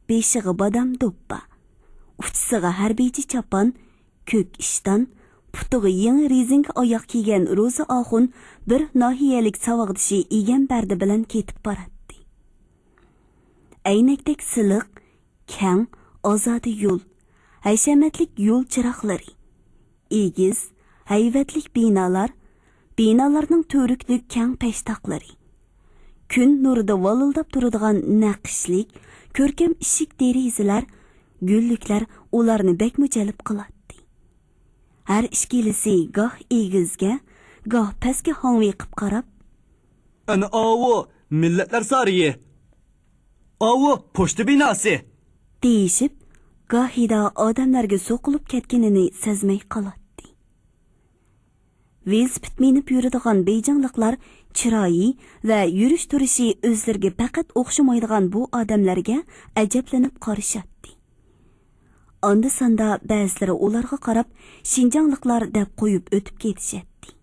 بېشىغا بادام دوپپا، ئۇچىسىغا ھەربىيچە چاپان، كۆك ئىشتان، پۇتىغا يېڭى رېزىنكە ئاياق كىيگەن روزا ئاخۇن بىر ناھىيەلىك ساۋاقدىشى ئىگەمبەردى بىلەن كېتىپ باراتتى. ئەينەكتەك سىلىق، كەڭ، ئازادە يول، ھەشەمەتلىك يول چىراغلىرى، ئېگىز، ھەيۋەتلىك بىنالار، بىنالارنىڭ تۈۋرۈكلۈك كەڭ پەشتاقلىرى، كۈن نۇرىدا ۋالىلداپ تۇرىدىغان نەقىشلىك، كۆركەم ئىشىك دېرىزىلەر، گۈللۈكلەر ئۇلارنى بەكمۇ جەلپ قىلاتتى. ھەر ئىككىلىسى گاھ ئېگىزگە، گاھ پەسكە ھاڭۋېقىپ قاراپ، ئەنە ئاۋۇ مىللەتلەر سارىيى، ئاۋۇ پوچتا بىناسى دېيىشىپ، گاھىدا ئادەملەرگە سوقۇلۇپ كەتكىنىنى سەزمەي قالاتتى. ۋېلىسىپىت مىنىپ يۈرىدىغان بېيجىڭلىقلار چىرايى ۋە يۈرۈش تۇرۇشى ئۆزلىرىگە پەقەت ئوخشىمايدىغان بۇ ئادەملەرگە ئەجەبلىنىپ قارىشاتتى. ئاندا-ساندا بەزىلىرى ئۇلارغا قاراپ، شىنجاڭلىقلار دەپ قويۇپ ئۆتۈپ كېتىشەتتى.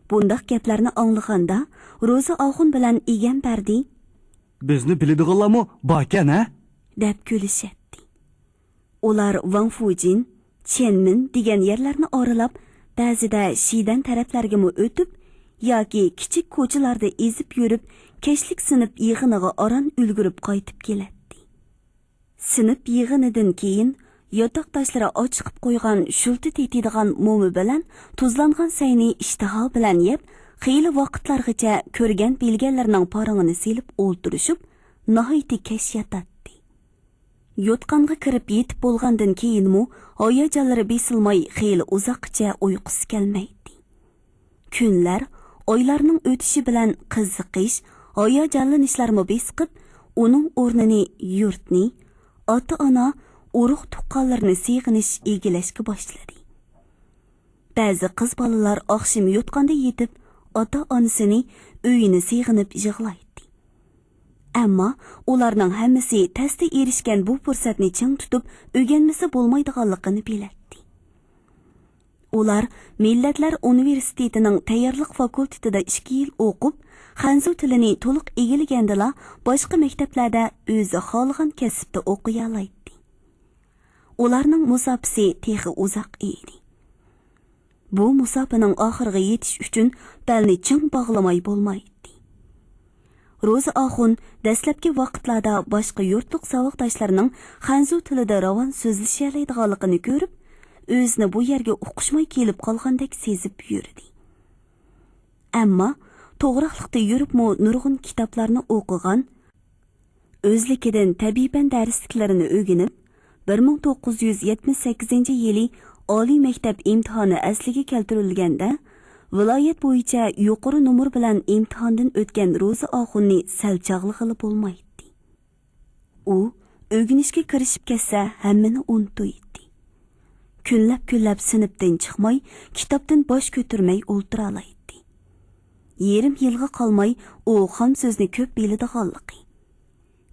بۇنداق گەپلەرنى ئاڭلىغاندا، روزا ئاخۇن بىلەن ئىگەمبەردى، بىزنى بىلىدىغانلارمۇ باركەن، ھە؟ دەپ كۈلۈشەتتى. ئۇلار ۋاڭ فۇجىن، چيەنمىن دېگەن يەرلەرنى ئارىلاپ، بەزىدە شىدەن تەرەپلەرگىمۇ ئۆتۈپ ياكى كىچىك كوچىلاردا ئېزىپ يۈرۈپ، كەچلىك سىنىپ يىغىنىغا ئاران ئۈلگۈرۈپ قايتىپ كېلەتتى. سىنىپ يىغىنىدىن كېيىن، ياتاقداشلىرى ئاچىقىپ قويغان شۇلتا تېتىيدىغان موما بىلەن تۇزلانغان سەينى ئىشتىها بىلەن يەپ، خېلى ۋاقىتلارغىچە كۆرگەن بىلگەنلىرىنىڭ پارىڭىنى سېلىپ ئولتۇرۇشۇپ، ناھايىتى كەچ ياتاتتى. يوتقانغا كىرىپ يېتىپ بولغاندىن كېيىنمۇ ھاياجانلىرى بېسىلماي، خېلى ئۇزاققىچە ئۇيقۇسى كەلمەيتتى. كۈنلەر، ئايلارنىڭ ئۆتۈشى بىلەن قىزىقىش، ھاياجانلىنىشلارمۇ بېسىقىپ، ئۇنىڭ ئورنىنى يۇرتنى، ئاتا-ئانا، ئۇرۇق-تۇغقانلىرىنى سېغىنىش ئىگىلەشكە باشلىدى. بەزى قىز بالىلار ئاخشىمى يوتقاندا يېتىپ، ئاتا-ئانىسىنى، ئۆيىنى سېغىنىپ يىغلايتتى. ئەمما ئۇلارنىڭ ھەممىسى تەستە ئېرىشكەن بۇ پۇرسەتنى چىڭ تۇتۇپ ئۆگەنمىسە بولمايدىغانلىقىنى بىلەتتى. ئۇلار مىللەتلەر ئۇنىۋېرسىتېتىنىڭ تەييارلىق فاكۇلتېتىدا ئىككى يىل ئوقۇپ، خەنزۇ تىلىنى تولۇق ئىگىلىگەندىلا، باشقا مەكتەپلەردە ئۆزى خالىغان كەسىپتە ئوقۇيالايتتى. ئۇلارنىڭ مۇساپىسى تېخى ئۇزاق ئىدى. بۇ مۇساپىنىڭ ئاخىرىغا يېتىش ئۈچۈن بەلنى چىڭ باغلىماي بولمايتتى. روزا ئاخۇن دەسلەپكى ۋاقىتلاردا باشقا يۇرتلۇق ساۋاقداشلىرىنىڭ خەنزۇ تىلىدا راۋان سۆزلىشەلەيدىغانلىقىنى كۆرۈپ، ئۆزىنى بۇ يەرگە ئۇقۇشماي كېلىپ قالغاندەك سېزىپ يۈردى. ئەمما توغراقلىقتا يۈرۈپمۇ نۇرغۇن كىتابلارنى ئوقۇغان، ئۆزلۈكىدىن تەبىئىي پەن دەرسلىكلىرىنى ئۆگىنىپ، بىر مىڭ توققۇز يۈز يەتمىش سەككىزىنچى يىلى ئالىي مەكتەپ ئىمتىھانى ئەسلىگە كەلتۈرۈلگەندە، ۋىلايەت بويىچە يۇقىرى نومۇر بىلەن ئىمتىھاندىن ئۆتكەن روزى ئاخۇننى سەل چاغلىغىلى بولمايتتى. ئۇ ئۆگىنىشكە كىرىشىپ كەتسە، ھەممىنى ئۇنتۇيتتى. كۈنلەپ-كۈنلەپ سىنىپتىن چىقماي، كىتابتىن باش كۆتۈرمەي ئولتۇرالايتتى. يېرىم يىلغا قالماي ئۇ خام سۆزنى كۆپ بىلىدىغانلىقى،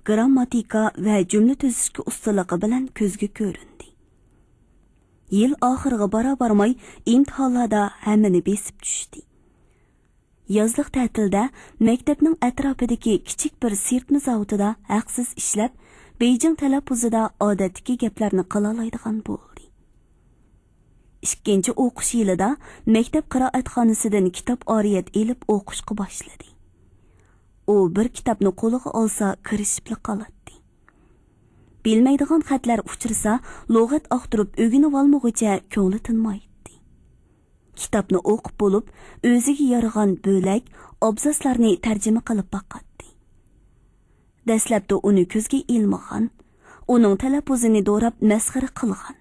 گىرامماتىكا ۋە جۈملە تۈزۈشكە ئۇستىلىقى بىلەن كۆزگە كۆرۈندى. يىل ئاخىرىغا بارا-بارماي ئىمتىھانلاردا ھەممىنى بېسىپ چۈشتى. يازلىق تەتىلدە مەكتەپنىڭ ئەتراپىدىكى كىچىك بىر سىرتما زاۋۇتىدا ھەقسىز ئىشلەپ، بېيجىڭ تەلەپپۇزىدا ئادەتتىكى گەپلەرنى قىلالايدىغان بولدى. ئىككىنچى ئوقۇش يىلىدا مەكتەپ قىرائەتخانىسىدىن كىتاب ئارىيەت ئېلىپ ئوقۇشقا باشلىدى. ئۇ بىر كىتابنى قولىغا ئالسا، كىرىشىپلا قالاتتى. بىلمەيدىغان خەتلەر ئۇچرىسا، لۇغەت ئاختۇرۇپ ئۆگىنىۋالمىغۇچە كۆڭلى تىنمايتتى. كىتابنى ئوقۇپ بولۇپ، ئۆزىگە يارىغان بۆلەك، ئابزاسلارنى تەرجىمە قىلىپ باقاتتى. دەسلەپتە ئۇنى كۆزگە ئىلمىغان، ئۇنىڭ تەلەپپۇزىنى دوراپ مەسخىرە قىلغان.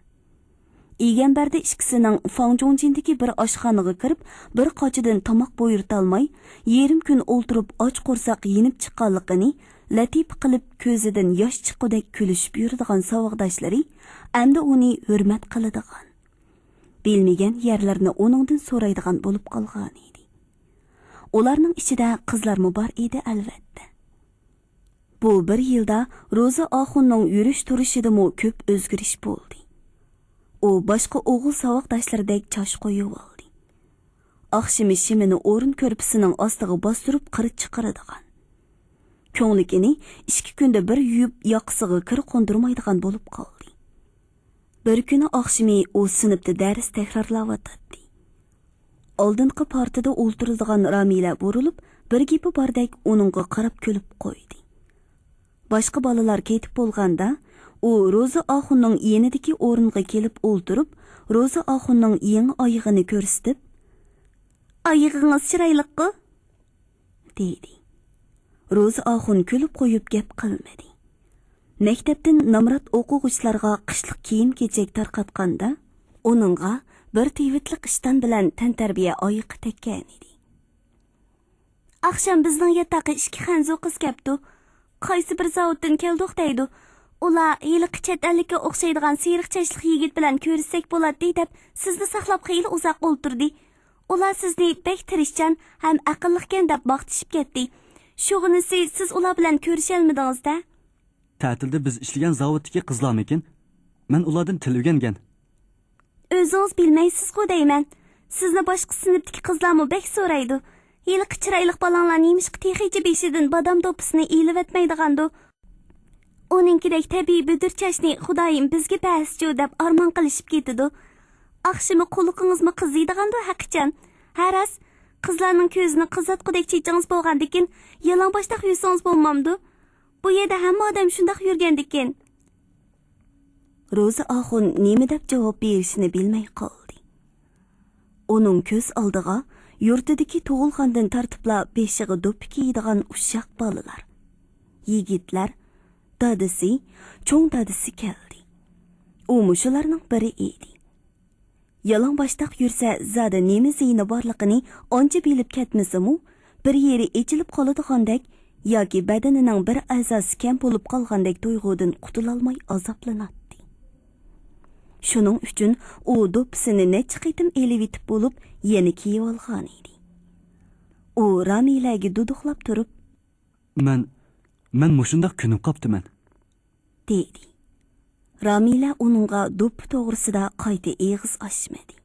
ئىگەمبەردە ئىككىسىنىڭ فاڭجۇڭجىندىكى بىر ئاشخانىغا كىرىپ، بىر قاچىدىن تاماق بۇيرۇتالماي، يېرىم كۈن ئولتۇرۇپ ئاچ قورساق يېنىپ چىققانلىقىنى لەتىپە قىلىپ، كۆزىدىن ياش چىققۇدەك كۈلۈشۈپ يۈرىدىغان ساۋاقداشلىرى ئەمدى ئۇنى ھۆرمەت قىلىدىغان، بىلمىگەن يەرلىرىنى ئۇنىڭدىن سورايدىغان بولۇپ قالغانىدى. ئۇلارنىڭ ئىچىدە قىزلارمۇ بار ئىدى، ئەلۋەتتە. بۇ بىر يىلدا روزا ئاخۇننىڭ يۈرۈش تۇرۇشىدىمۇ كۆپ ئۆزگىرىش بولدى. ئۇ باشقا ئوغۇل ساۋاقداشلىرىدەك چاچ قويۇۋالدى. ئاخشىمى شىمىنى ئورۇن كۆرپىسىنىڭ ئاستىغا باستۇرۇپ قىرىچ چىقىرىدىغان. كۆڭلىكىنى ئىككى كۈندە بىر يۇيۇپ، ياقىسىغا كىر قوندۇرمايدىغان بولۇپ قالدى. بىر كۈنى ئاخشىمى ئۇ سىنىپتا دەرس تەكرارلاۋاتاتتى. ئالدىنقى پارتىدا ئولتۇرىدىغان رامىلە بۇرۇلۇپ، بىر گېپى باردەك ئۇنىڭغا قاراپ كۈلۈپ قويدى. باشقا بالىلار كېتىپ بولغاندا، ئۇ روزا ئاخۇننىڭ يېنىدىكى ئورۇنغا كېلىپ ئولتۇرۇپ، روزا ئاخۇننىڭ يېڭى ئايىغىنى كۆرسىتىپ، «ئايىغىڭىز چىرايلىققۇ؟» دېدى. روزا ئاخۇن كۈلۈپ قويۇپ گەپ قىلمىدى. مەكتەپتىن نامرات ئوقۇغۇچىلارغا قىشلىق كىيىم-كېچەك تارقاتقاندا، ئۇنىڭغا بىر تىۋىتلىق ئىشتان بىلەن تەنتەربىيە ئايىقى تەگكەنىدى. «ئاخشام بىزنىڭ ياتاققا ئىككى خەنزۇ قىز كەپتۇ. قايسى بىر زاۋۇتتىن كەلدۇق دەيدۇ. ئۇلار ھېلىقى چەت ئەللىككە ئوخشايدىغان سېرىق چاچلىق يىگىت بىلەن كۆرۈشسەك بولاتتى دەپ، سىزنى ساقلاپ خېلى ئۇزاق ئولتۇردى. ئۇلار سىزنى بەك تىرىشچان ھەم ئەقىللىقكەن دەپ ماختىشىپ كەتتى. شۇغىنىسى سىز ئۇلار بىلەن كۆرۈشەلمىدىڭىز-دە.» تەتىلدە بىز ئىشلىگەن زاۋۇتتىكى قىزلارمىكىن؟ مەن ئۇلاردىن تىل ئۆگەنگەن. ئۆزىڭىز بىلمەيسىزغۇ دەيمەن. سىزنى باشقا سىنىپتىكى قىزلارمۇ بەك سورايدۇ. ھېلىقى چىرايلىق بالاڭلار نېمىشقا تېخىچە بېشىدىن بادام دوپپىسىنى ئېلىۋەتمەيدىغاندۇ؟ ئۇنىڭكىدەك تەبىئىي بۈدۈر چاچنى خۇدايىم بىزگە بەرسىچۇ دەپ ئارمان قىلىشىپ كېتىدۇ. ئاخشىمى قۇلىقىڭىزمۇ قىزىيدىغاندۇ ھەقىچان. ھە راست، قىزلارنىڭ كۆزىنى قىزارتقۇدەك چېچىڭىز بولغاندىكىن، يالاڭباشتاق يۈرسىڭىز بولمامدۇ؟ بۇ يەردە ھەممە ئادەم شۇنداق يۈرگەندىكىن. روزا ئاخۇن نېمە دەپ جاۋاب بېرىشنى بىلمەي قالدى. ئۇنىڭ كۆز ئالدىغا يۇرتىدىكى تۇغۇلغاندىن تارتىپلا بېشىغا دوپپا كىيىدىغان ئۇششاق بالىلار، يىگىتلەر، دادىسى، چوڭ دادىسى كەلدى. ئۇمۇ شۇلارنىڭ بىرى ئىدى. يالاڭباشتاق يۈرسە زادى نېمە زىيىنى بارلىقىنى ئانچە بىلىپ كەتمىسىمۇ، بىر يېرى ئېچىلىپ قالىدىغاندەك ياكى بەدىنىنىڭ بىر ئەزاسى كەم بولۇپ قالغاندەك تۇيغۇدىن قۇتۇلالماي ئازابلىناتتى. شۇنىڭ ئۈچۈن ئۇ دوپپىسىنى نەچچە قېتىم ئېلىۋېتىپ بولۇپ، يەنە كىيىۋالغانىدى. ئۇ رامىلەگە دۇدۇقلاپ تۇرۇپ، «مەن، مەن مۇشۇنداق كۆنۈپ قاپتىمەن.» دېدى. رامىلە ئۇنىڭغا دوپپا توغرىسىدا قايتا ئېغىز ئاچمىدى.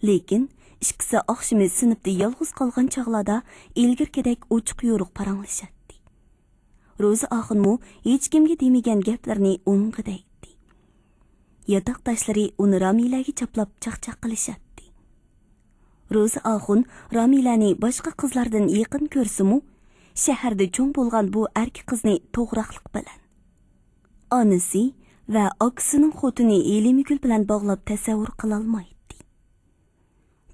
لېكىن ئىككىسى ئاخشىمى سىنىپتا يالغۇز قالغان چاغلاردا ئىلگىرىكىدەك ئوچۇق-يورۇق پاراڭلىشاتتى. روزا ئاخۇنمۇ ھېچكىمگە دېمىگەن گەپلىرىنى ئۇنىڭغا دەيتتى. ياتاقداشلىرى ئۇنى رامىلەگە چاپلاپ چاقچاق قىلىشاتتى. روزا ئاخۇن رامىلەنى باشقا قىزلاردىن يېقىن كۆرسىمۇ، شەھەردە چوڭ بولغان بۇ ئەركە قىزنى توغراقلىق بىلەن، ئانىسى ۋە ئاكىسىنىڭ خوتۇنى ھېلىمىگۈل بىلەن باغلاپ تەسەۋۋۇر قىلالمايتتى.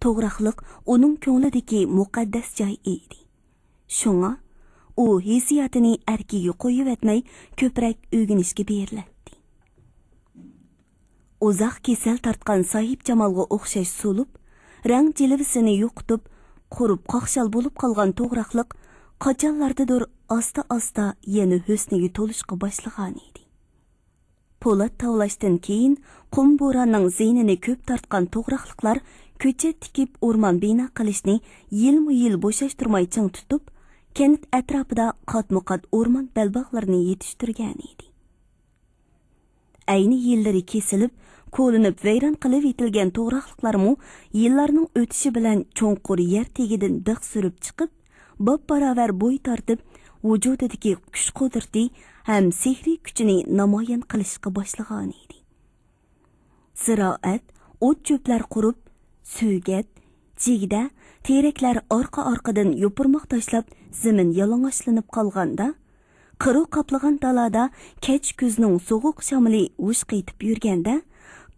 توغراقلىق ئۇنىڭ كۆڭلىدىكى مۇقەددەس جاي ئىدى. شۇڭا ئۇ ھېسسىياتىنى ئەركىگە قويۇۋەتمەي، كۆپرەك ئۆگىنىشكە بېرىلەتتى. ئۇزاق كېسەل تارتقان ساھىبجامالغا ئوخشاش سولۇپ، رەڭ جىلۋىسىنى يوقىتىپ، قۇرۇپ قاقشال بولۇپ قالغان توغراقلىق قاچانلاردىدۇر ئاستا-ئاستا يەنە ھۆسنىگە تولۇشقا باشلىغانىدى. پولات تاۋلاشتىن كېيىن قۇم بوراننىڭ زىيىنىنى كۆپ تارتقان توغراقلىقلار كۆچەت تىكىپ، ئورمان بىنا قىلىشنى يىلمۇ يىل بوشاشتۇرماي چىڭ تۇتۇپ، كەنت ئەتراپىدا قاتمۇ قات ئورمان بەلباغلىرىنى يېتىشتۈرگەنىدى. ئەينى يىللىرى كېسىلىپ، كولىنىپ ۋەيران قىلىۋېتىلگەن توغراقلىقلارمۇ يىللارنىڭ ئۆتۈشى بىلەن چوڭقۇر يەر تېگىدىن بىخ سۈرۈپ چىقىپ، باپباراۋەر بوي تارتىپ، ۋۇجۇدىدىكى كۈچ-قۇدرىتى ھەم سېھرىي كۈچىنى نامايان قىلىشقا باشلىغانىدى. زىرائەت، ئوت-چۆپلەر قۇرۇپ، سۆگەت، جىگدە، تېرەكلەر ئارقا-ئارقىدىن يوپۇرماق تاشلاپ، زېمىن يالىڭاچلىنىپ قالغاندا، قىرۇ قاپلىغان دالادا كەچ كۈزنىڭ سوغۇق شامىلى ھۇش قېتىپ يۈرگەندە،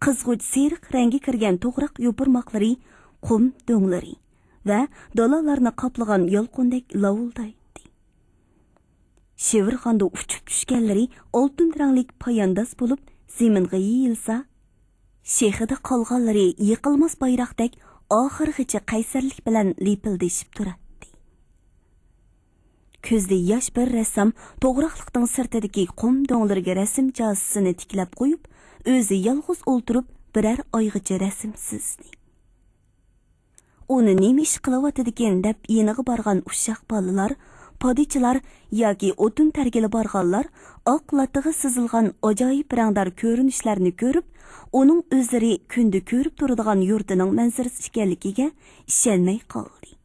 قىزغۇچ سېرىق رەڭگە كىرگەن توغراق يوپۇرماقلىرى قۇم دۆڭلىرى ۋە دالالارنى قاپلىغان يالقۇندەك لاۋۇلدايتتى. شىۋىرغاندا ئۇچۇپ چۈشكەنلىرى ئالتۇن رەڭلىك پايانداز بولۇپ زېمىنغا يېيىلسا، شېخىدا قالغانلىرى يىقىلماس بايراقتەك ئاخىرغىچە قەيسەرلىك بىلەن لىپىلدىشىپ تۇراتتى. كۆزدە ياش بىر رەسسام توغراقلىقنىڭ سىرتىدىكى قۇم دۆڭلىرىگە رەسىم جازىسىنى تىكلەپ قويۇپ، ئۆزى يالغۇز ئولتۇرۇپ بىرەر ئايغىچە رەسىم سىزدى. ئۇنى نېمە ئىش قىلىۋاتىدىكىن دەپ يېنىغا بارغان ئۇششاق بالىلار، پادىچىلار ياكى ئوتۇن تەرگىلى بارغانلار ئاق لاتىغا سىزىلغان ئاجايىپ رەڭدار كۆرۈنۈشلەرنى كۆرۈپ، ئۇنىڭ ئۆزلىرى كۈندە كۆرۈپ تۇرىدىغان يۇرتىنىڭ مەنزىرىسى ئىكەنلىكىگە ئىشەنمەي قالدى.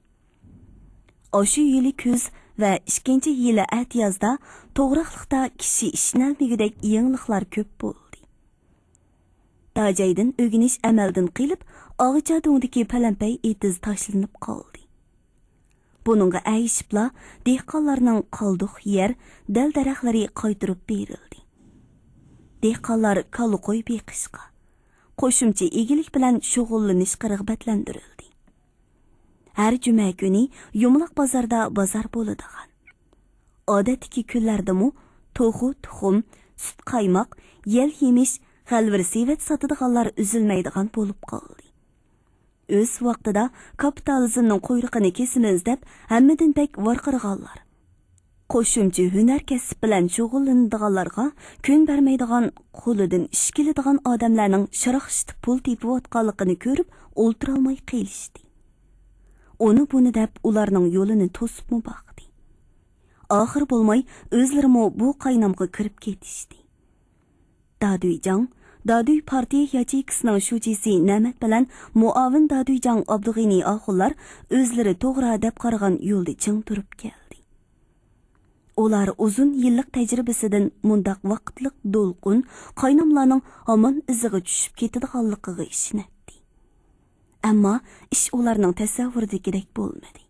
ئاشۇ يىلى كۈز ۋە ئىككىنچى يىلى ئەتىيازدا توغراقلىقتا كىشى ئىشىنەلمىگۈدەك يېڭىلىقلار كۆپ بولدى. داجايدىن ئۆگىنىش ئەمەلدىن قېلىپ، ئاغىچادۆڭدىكى پەلەمپەي ئېتىز تاشلىنىپ قالدى. بۇنىڭغا ئەگىشىپلا، دېھقانلارنىڭ قالدۇق يەر، دەل-دەرەخلىرى قايتۇرۇپ بېرىلدى. دېھقانلار كالا-قوي بېقىشقا، قوشۇمچە ئىگىلىك بىلەن شۇغۇللىنىشقا رىغبەتلەندۈرۈلدى. ھەر جۈمە كۈنى يۇمىلاق بازاردا بازار بولىدىغان، ئادەتتىكى كۈنلەردىمۇ توخۇ، تۇخۇم، سۈت، قايماق، يەل يېمىش، غەلۋىر سېۋەت ساتىدىغانلار ئۈزۈلمەيدىغان بولۇپ قالدى. ئۆز ۋاقتىدا كاپىتالىزمنىڭ قۇيرۇقىنى كېسىمىز دەپ ھەممىدىن بەك ۋارقىرىغانلار، قوشۇمچە ھۈنەر كەسىپ بىلەن شۇغۇللىنىدىغانلارغا كۈن بەرمەيدىغان، قولىدىن ئىش كېلىدىغان ئادەملەرنىڭ شاراقشىتىپ پۇل تېپىۋاتقانلىقىنى كۆرۈپ ئولتۇرالماي قېلىشتى. ئۇنى بۇنى دەپ ئۇلارنىڭ يولىنى توسۇپمۇ باقتى. ئاخىرى بولماي ئۆزلىرىمۇ بۇ قاينامغا كىرىپ كېتىشتى. دادۈيجاڭ، دادۈي پارتىيە ياچېيكىسىنىڭ شۇجىسى نەمەت بىلەن مۇئاۋىن دادۈيجاڭ ئابدۇغېنى ئاخۇنلار ئۆزلىرى توغرا دەپ قارىغان يولدا چىڭ تۇرۇپ كەلدى. ئۇلار ئۇزۇن يىللىق تەجرىبىسىدىن مۇنداق ۋاقىتلىق دولقۇن قايناملارنىڭ ھامان ئىزىغا چۈشۈپ كېتىدىغانلىقىغا ئىشىنەتتى. ئەمما ئىش ئۇلارنىڭ تەسەۋۋۇرىدىكىدەك بولمىدى.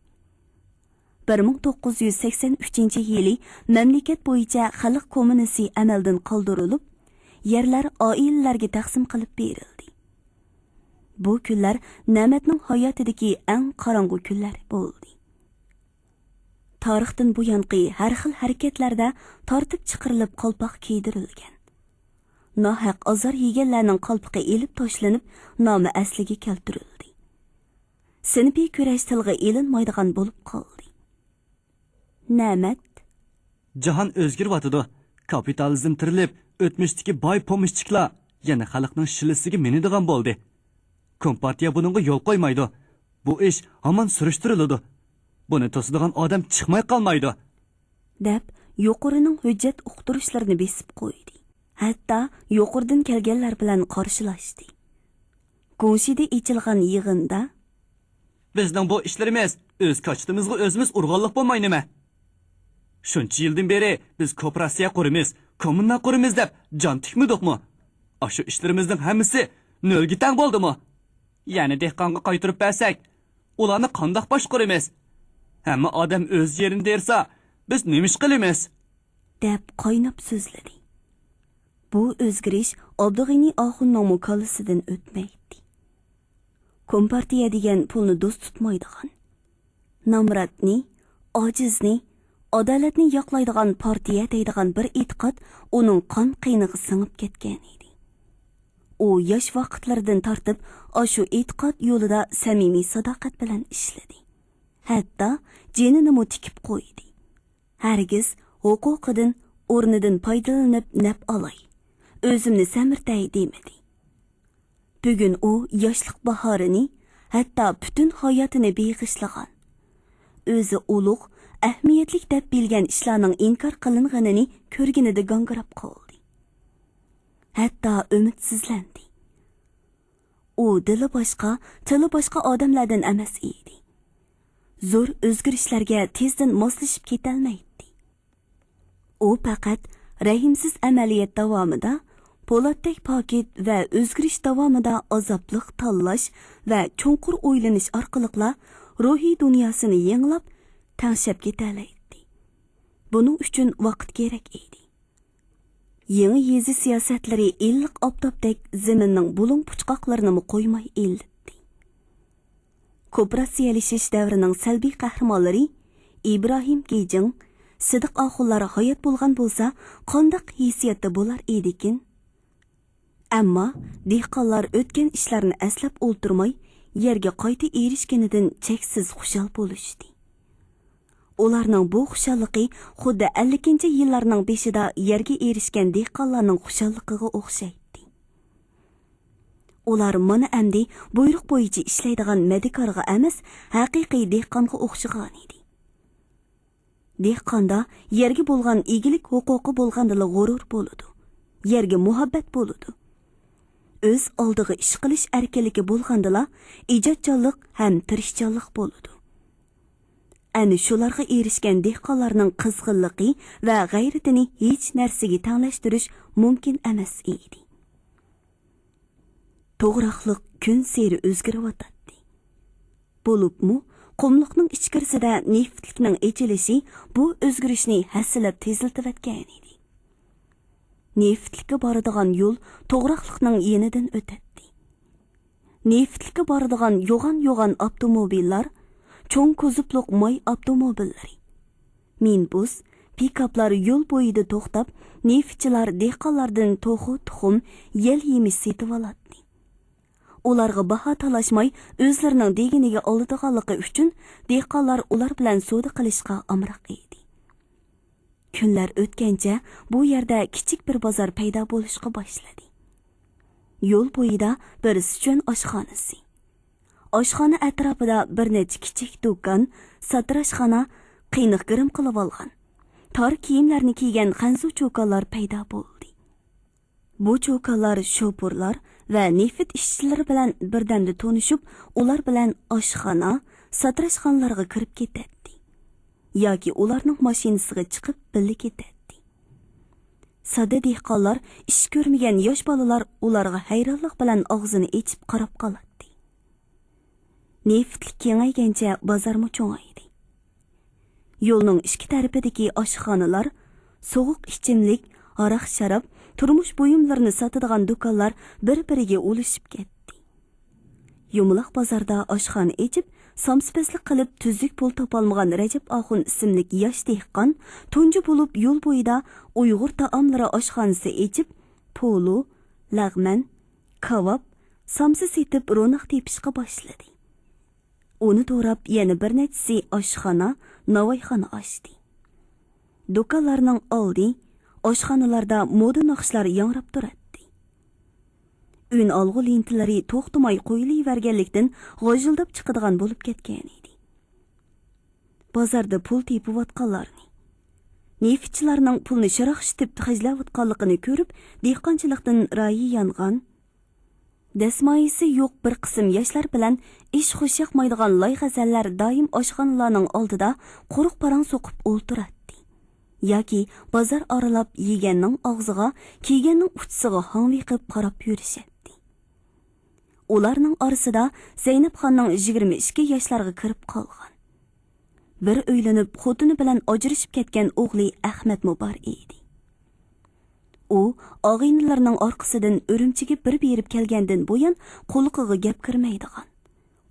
بىر مىڭ توققۇز يۈز سەكسەن ئۈچىنچى يىلى مەملىكەت بويىچە خەلق كوممۇنىسى ئەمەلدىن قالدۇرۇلۇپ، يەرلەر ئائىلىلەرگە تەقسىم قىلىپ بېرىلدى. بۇ كۈنلەر نەمەتنىڭ ھاياتىدىكى ئەڭ قاراڭغۇ كۈنلەر بولدى. تارىختىن بۇيانقى ھەر خىل ھەرىكەتلەردە تارتىپ چىقىرىلىپ قالپاق كىيدۈرۈلگەن، ناھەق ئازار يېگەنلەرنىڭ قالپىقى ئېلىپ تاشلىنىپ، نامى ئەسلىگە كەلتۈرۈلدى. سىنىپىي كۈرەش تىلغا ئېلىنمايدىغان بولۇپ قالدى. نەمەت. جاھان ئۆزگىرىۋاتىدۇ. كاپىتالىزم تىرىلىپ، ئۆتمۈشتىكى باي پومېشچىكلار يەنە خەلقنىڭ شىللىسىگە مىنىدىغان بولدى. كومپارتىيە بۇنىڭغا يول قويمايدۇ. بۇ ئىش ھامان سۈرۈشتۈرۈلىدۇ. بۇنى توسىدىغان ئادەم چىقماي قالمايدۇ. دەپ، يۇقىرىنىڭ ھۆججەت ئۇقتۇرۇشلىرىنى بېسىپ قويدى. ھەتتا يۇقىرىدىن كەلگەنلەر بىلەن قارشىلاشتى. گۇڭشىدە ئېچىلغان يىغىندا، بىزنىڭ بۇ ئىشلىرىمىز ئۆز كاچىتىمىزغا ئۆزىمىز ئۇرغانلىق بولماي نېمە؟ شۇنچە يىلدىن بېرى بىز كوپىراتسىيە قۇرىمىز، كوممۇنا قۇرىمىز دەپ جان تىكمىدۇقمۇ؟ ئاشۇ ئىشلىرىمىزنىڭ ھەممىسى نۆلگە تەڭ بولدىمۇ؟ يەنى دېھقانغا قايتۇرۇپ بەرسەك، ئۇلارنى قانداق باشقۇرىمىز؟ ھەممە ئادەم ئۆز يېرىنى تېرىسا، بىز نېمە ئىش قىلىمىز؟ دەپ قايناپ سۆزلىدى. بۇ ئۆزگىرىش ئابدۇغېنى ئاخۇننىڭمۇ كاللىسىدىن ئۆتمەيتتى. كومپارتىيە دېگەن پۇلنى دوست تۇتمايدىغان، نامراتنى، ئاجىزنى، ئادالەتنى ياقلايدىغان پارتىيە دەيدىغان بىر ئېتىقاد ئۇنىڭ قان قېنىغا سىڭىپ كەتكەنىدى. ئۇ ياش ۋاقىتلىرىدىن تارتىپ ئاشۇ ئېتىقاد يولىدا سەمىمىي ساداقەت بىلەن ئىشلىدى. ھەتتا جېنىنىمۇ تىكىپ قويدى. ھەرگىز ھوقۇقىدىن، ئورنىدىن پايدىلىنىپ نەپ ئالاي، ئۆزۈمنى سەمرىتەي دېمىدى. بۈگۈن ئۇ ياشلىق باھارىنى، ھەتتا پۈتۈن ھاياتىنى بېغىشلىغان، ئۆزى ئۇلۇغ، ئەھمىيەتلىك دەپ بىلگەن ئىشلارنىڭ ئىنكار قىلىنغىنىنى كۆرگىنىدە گاڭگىراپ قالدى. ھەتتا ئۈمىدسىزلەندى. ئۇ دىلى باشقا، تىلى باشقا ئادەملەردىن ئەمەس ئىدى. زور ئۆزگىرىشلەرگە تېزدىن ماسلىشىپ كېتەلمەيتتى. ئۇ پەقەت رەھىمسىز ئەمەلىيەت داۋامىدا پولاتتەك پاكىت ۋە ئۆزگىرىش داۋامىدا ئازابلىق تاللاش ۋە چوڭقۇر ئويلىنىش ئارقىلىقلا روھىي دۇنياسىنى يېڭىلاپ، تەڭشەپ كېتەلەيتتى. بۇنىڭ ئۈچۈن ۋاقىت كېرەك ئىدى. يېڭى يېزا سىياسەتلىرى ئىللىق ئاپتاپتەك زېمىننىڭ بۇلۇڭ پۇچقاقلىرىنىمۇ قويماي ئىللىتتى. كوپىراتسىيەلىشىش دەۋرىنىڭ سەلبىي قەھرىمانلىرى ئىبراھىم گېجىڭ، سىدىق ئاخۇنلار ھايات بولغان بولسا، قانداق ھېسسىياتتا بولار ئىدىكىن؟ ئەمما دېھقانلار ئۆتكەن ئىشلارنى ئەسلەپ ئولتۇرماي، يەرگە قايتا ئېرىشكىنىدىن چەكسىز خۇشال بولۇشتى. ئۇلارنىڭ بۇ خۇشاللىقى خۇددى ئەللىكىنچى يىللارنىڭ بېشىدا يەرگە ئېرىشكەن دېھقانلارنىڭ خۇشاللىقىغا ئوخشايتتى. ئۇلار مانا ئەمدى بۇيرۇق بويىچە ئىشلەيدىغان مەدىكارغا ئەمەس، ھەقىقىي دېھقانغا ئوخشىغانىدى. دېھقاندا يەرگە بولغان ئىگىلىك ھوقۇقى بولغاندىلا غۇرۇر بولىدۇ، يەرگە مۇھەببەت بولىدۇ. ئۆز ئالدىغا ئىش قىلىش ئەركىنلىكى بولغاندىلا ئىجادچانلىق ھەم تىرىشچانلىق بولىدۇ. ئەنە شۇلارغا ئېرىشكەن دېھقانلارنىڭ قىزغىنلىقى ۋە غەيرىتىنى ھېچ نەرسىگە تەڭلەشتۈرۈش مۇمكىن ئەمەس ئىدى. توغراقلىق كۈنسېرى ئۆزگىرىۋاتاتتى. بولۇپمۇ قۇملۇقنىڭ ئىچكىرىسىدە نېفىتلىكنىڭ ئېچىلىشى بۇ ئۆزگىرىشنى ھەسسىلەپ تېزلىتىۋەتكەنىدى. نېفىتلىككە بارىدىغان يول توغراقلىقنىڭ يېنىدىن ئۆتەتتى. نېفىتلىككە بارىدىغان يوغان-يوغان ئاپتوموبىللار، چوڭ كوزۇپلۇق ماي ئاپتوموبىللىرى، مىنىبۇس، پىكاپلار يول بويىدا توختاپ، نېفىتچىلار دېھقانلاردىن توخۇ، تۇخۇم، يەل يېمىش سېتىۋالاتتى. ئۇلارغا باھا تالاشماي، ئۆزلىرىنىڭ دېگىنىگە ئالىدىغانلىقى ئۈچۈن، دېھقانلار ئۇلار بىلەن سودا قىلىشقا ئامراق ئىدى. كۈنلەر ئۆتكەنچە بۇ يەردە كىچىك بىر بازار پەيدا بولۇشقا باشلىدى. يول بويىدا بىر سىچۈەن ئاشخانىسى، ئاشخانا ئەتراپىدا بىر نەچچە كىچىك دۇكان، ساتىراشخانا، قېنىق گىرىم قىلىۋالغان، تار كىيىملەرنى كىيگەن خەنزۇ چوكانلار پەيدا بولدى. بۇ چوكانلار شوپۇرلار ۋە نېفىت ئىشچىلىرى بىلەن بىردەمدە تونۇشۇپ، ئۇلار بىلەن ئاشخانا، ساتىراشخانىلارغا كىرىپ كېتەتتى ياكى ئۇلارنىڭ ماشىنىسىغا چىقىپ بىللە كېتەتتى. ساددا دېھقانلار، ئىش كۆرمىگەن ياش بالىلار ئۇلارغا ھەيرانلىق بىلەن ئاغزىنى ئېچىپ قاراپ قالاتتى. نېفىتلىك كېڭەيگەنچە بازارمۇ چوڭايدى. يولنىڭ ئىككى تەرىپىدىكى ئاشخانىلار، سوغۇق ئىچىملىك، ھاراق-شاراب، تۇرمۇش بۇيۇملىرىنى ساتىدىغان دۇكانلار بىر-بىرىگە ئۇلىشىپ كەتتى. يۇمىلاق بازاردا ئاشخانا ئېچىپ، سامسىپەزلىك قىلىپ تۈزۈك پۇل تاپالمىغان رەجەپ ئاخۇن ئىسىملىك ياش دېھقان تۇنجى بولۇپ يول بويىدا ئۇيغۇر تائاملىرى ئاشخانىسى ئېچىپ، پولۇ، لەغمەن، كاۋاپ، سامسا سېتىپ روناق تېپىشقا باشلىدى. ئۇنى دوراپ يەنە بىر نەچچىسى ئاشخانا، ناۋايخانا ئاچتى. دۇكانلارنىڭ ئالدى، ئاشخانىلاردا مودا ناخشىلار ياڭراپ تۇراتتى. ئۈن ئالغۇ لېنتىلىرى توختىماي قويۇلۇۋەرگەنلىكتىن، غاژىلداپ چىقىدىغان بولۇپ كەتكەنىدى. بازاردا پۇل تېپىۋاتقانلارنى، نېفىتچىلارنىڭ پۇلنى شاراقشىتىپ خەجلەۋاتقانلىقىنى كۆرۈپ، دېھقانچىلىقتىن رايى يانغان، دەسمايىسى يوق بىر قىسىم ياشلار بىلەن ئىش خۇش ياقمايدىغان لايغەزەللەر دائىم ئاشخانىلارنىڭ ئالدىدا قۇرۇق پاراڭ سوقۇپ ئولتۇراتتى ياكى بازار ئارىلاپ يېگەننىڭ ئاغزىغا، كىيگەننىڭ ئۇچىسىغا ھاڭۋېقىپ قاراپ يۈرۈشەتتى. ئۇلارنىڭ ئارىسىدا زەينەپخاننىڭ يىگىرمە ئىككى ياشلارغا كىرىپ قالغان، بىر ئۆيلىنىپ خوتۇنى بىلەن ئاجرىشىپ كەتكەن ئوغلى ئەخمەتمۇ بار ئىدى. ئۇ ئاغىنىلىرىنىڭ ئارقىسىدىن ئۈرۈمچىگە بىر بېرىپ كەلگەندىن بۇيان، قۇلىقىغا گەپ كىرمەيدىغان،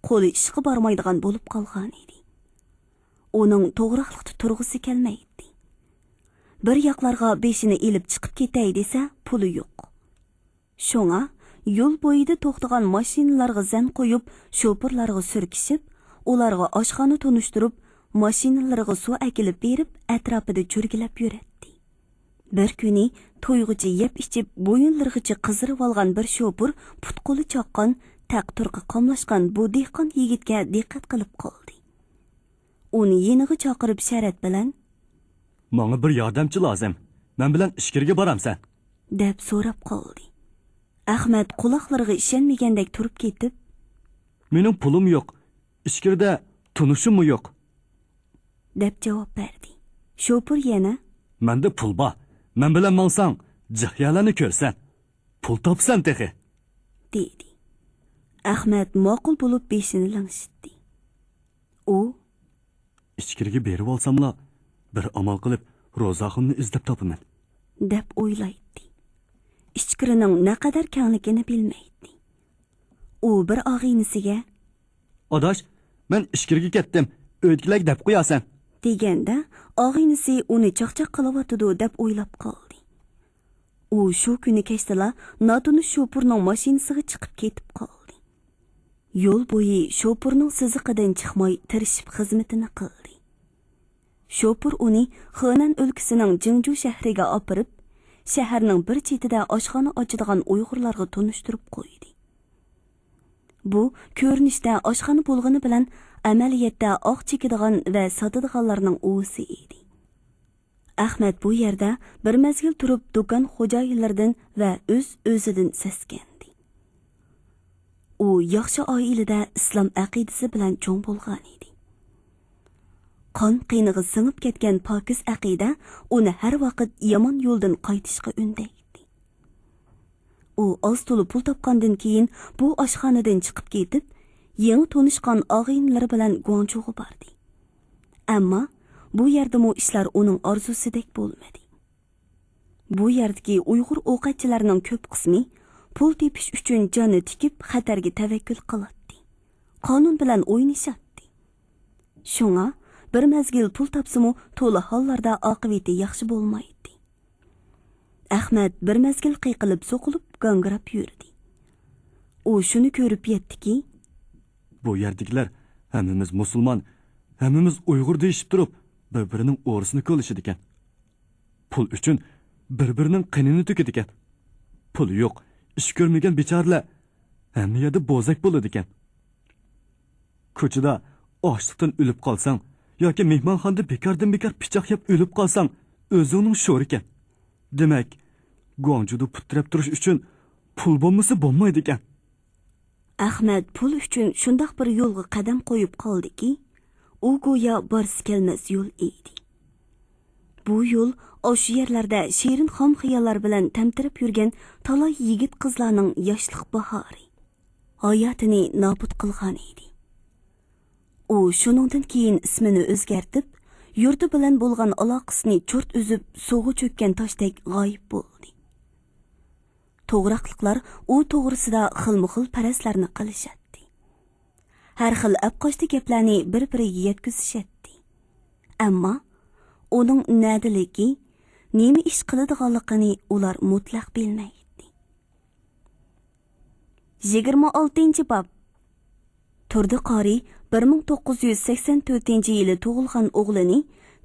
قولى ئىشقا بارمايدىغان بولۇپ قالغانىدى. ئۇنىڭ توغراقلىقتا تۇرغۇسى كەلمەيتتى. بىر ياقلارغا بېشىنى ئېلىپ چىقىپ كېتەي دېسە، پۇلى يوق. شۇڭا يول بويىدا توختىغان ماشىنىلارغا زەن قويۇپ، شوپۇرلارغا سۈركىشىپ، ئۇلارغا ئاشخانا تونۇشتۇرۇپ، ماشىنىلىرىغا سۇ ئەكېلىپ بېرىپ، ئەتراپىدا چۆرگىلەپ يۈرەتتى. بىر كۈنى تويغۇچە يەپ ئىچىپ، بويۇنلىرىغىچە قىزىرىۋالغان بىر شوپۇر پۇت-قولى چاققان، تەق تۇرقى قاملاشقان بۇ دېھقان يىگىتكە دىققەت قىلىپ قالدى. ئۇنى يېنىغا چاقىرىپ شەرەت بىلەن، «ماڭا بىر ياردەمچى لازىم. مەن بىلەن ئىچكىرىگە بارامسەن؟» دەپ سوراپ قالدى. ئەخمەت قۇلاقلىرىغا ئىشەنمىگەندەك تۇرۇپ كېتىپ، «مېنىڭ پۇلۇم يوق. ئىچكىرىدە تونۇشۇممۇ يوق.» دەپ جاۋاب بەردى. شوپۇر يەنە، «مەندە پۇل بار. مەن بىلەن ماڭساڭ، جىخيالارنى كۆرىسەن. پۇل تاپىسەن تېخى.» دېدى. ئەخمەت ماقۇل بولۇپ بېشىنى لىڭشىتتى. ئۇ، «ئىچكىرىگە بېرىۋالساملا، بىر ئامال قىلىپ، روزاخۇننى ئىزدەپ تاپىمەن، دەپ ئويلايتتى. ئىچكىرىنىڭ نەقەدەر كەڭلىكىنى بىلمەيتتى. ئۇ بىر ئاغىنىسىگە، ئاداش، مەن ئىچكىرىگە كەتتىم، ئۆيدىكىلەرگە دەپ قويارسەن، دېگەندە، ئاغىنىسى ئۇنى چاقچاق قىلىۋاتىدۇ دەپ ئويلاپ قالدى. ئۇ شۇ كۈنى كەچتىلا ناتونۇش شوپۇرنىڭ ماشىنىسىغا چىقىپ كېتىپ قالدى. يول بويى شوپۇرنىڭ سىزىقىدىن چىقماي تىرىشىپ خىزمىتىنى قىلدى. شوپۇر ئۇنى خېنەن ئۆلكىسىنىڭ جىڭجۇ شەھىرىگە ئاپىرىپ، شەھەرنىڭ بىر چېتىدە ئاشخانا ئاچىدىغان ئۇيغۇرلارغا تونۇشتۇرۇپ قويدى. بۇ كۆرۈنۈشتە ئاشخانا بولغىنى بىلەن، ئەمەلىيەتتە ئاق چېكىدىغان ۋە ساتىدىغانلارنىڭ ئۇۋىسى ئىدى. ئەخمەت بۇ يەردە بىر مەزگىل تۇرۇپ، دۇكان خوجايىنلىرىدىن ۋە ئۆز-ئۆزىدىن سەسكەندى. ئۇ ياخشى ئائىلىدە ئىسلام ئەقىدىسى بىلەن چوڭ بولغانىدى. قان قېنىغا سىڭىپ كەتكەن پاكىز ئەقىدە ئۇنى ھەر ۋاقىت يامان يولدىن قايتىشقا ئۈندەيتتى. ئۇ ئاز تولا پۇل تاپقاندىن كېيىن بۇ ئاشخانىدىن چىقىپ كېتىپ، يېڭى تونۇشقان ئاغىنىلىرى بىلەن گۇاڭجۇغا باردى. ئەمما بۇ يەردىمۇ ئىشلار ئۇنىڭ ئارزۇسىدەك بولمىدى. بۇ يەردىكى ئۇيغۇر ئوقەتچىلەرنىڭ كۆپ قىسمى پۇل تېپىش ئۈچۈن جاننى تىكىپ، خەتەرگە تەۋەككۈل قىلاتتى. قانۇن بىلەن ئوينىشاتتى. شۇڭا بىر مەزگىل پۇل تاپسىمۇ، تولا ھاللاردا ئاقىۋىتى ياخشى بولمايتتى. ئەخمەت بىر مەزگىل قىيقىلىپ، سوقۇلۇپ، گاڭگىراپ يۈردى. ئۇ شۇنى كۆرۈپ يەتتىكى، بۇ يەردىكىلەر ھەممىمىز مۇسۇلمان، ھەممىمىز ئۇيغۇر دېيىشىپ تۇرۇپ، بىر-بىرىنىڭ ئورىسىنى كولىشىدىكەن. پۇل ئۈچۈن بىر-بىرىنىڭ قېنىنى تۆكىدىكەن. پۇلى يوق، ئىش كۆرمىگەن بىچارىلەر ھەممە يەردە بوزەك بولىدىكەن. كوچىدا ئاچلىقتىن ئۆلۈپ قالساڭ ياكى مېھمانخانىدا بىكاردىن بىكار پىچاق يەپ ئۆلۈپ قالساڭ، ئۆزۈڭنىڭ شورىكەن. دېمەك، گۇاڭجۇدا پۇت تىرەپ تۇرۇش ئۈچۈن پۇل بولمىسا بولمايدىكەن. ئەخمەت پۇل ئۈچۈن شۇنداق بىر يولغا قەدەم قويۇپ قالدىكى، ئۇ گويا بارسا كەلمەس يول ئىدى. بۇ يول ئاشۇ يەرلەردە شېرىن خام خىياللار بىلەن تەمتىرەپ يۈرگەن تالاي يىگىت قىزلارنىڭ ياشلىق باھارى، ھاياتىنى نابۇت قىلغان ئىدى. ئۇ شۇنىڭدىن كېيىن ئىسمىنى ئۆزگەرتىپ، يۇرتى بىلەن بولغان ئالاقىسىنى چۇرت ئۈزۈپ، سۇغا چۆككەن تاشتەك غايىب بولدى. توغراقلىقلار ئۇ توغرىسىدا خىلمۇخىل پەرەزلەرنى قىلىشاتتى. ھەر خىل ئەپقاچتى گەپلەرنى بىر-بىرىگە يەتكۈزۈشەتتى. ئەمما ئۇنىڭ نەدىلىكى، نېمە ئىش قىلىدىغانلىقىنى ئۇلار مۇتلەق بىلمەيتتى. يىگىرمە ئالتىنچى باب. تۇردى قارى بىر مىڭ توققۇز يۈز سەكسەن تۆتىنچى يىلى تۇغۇلغان ئوغلىنى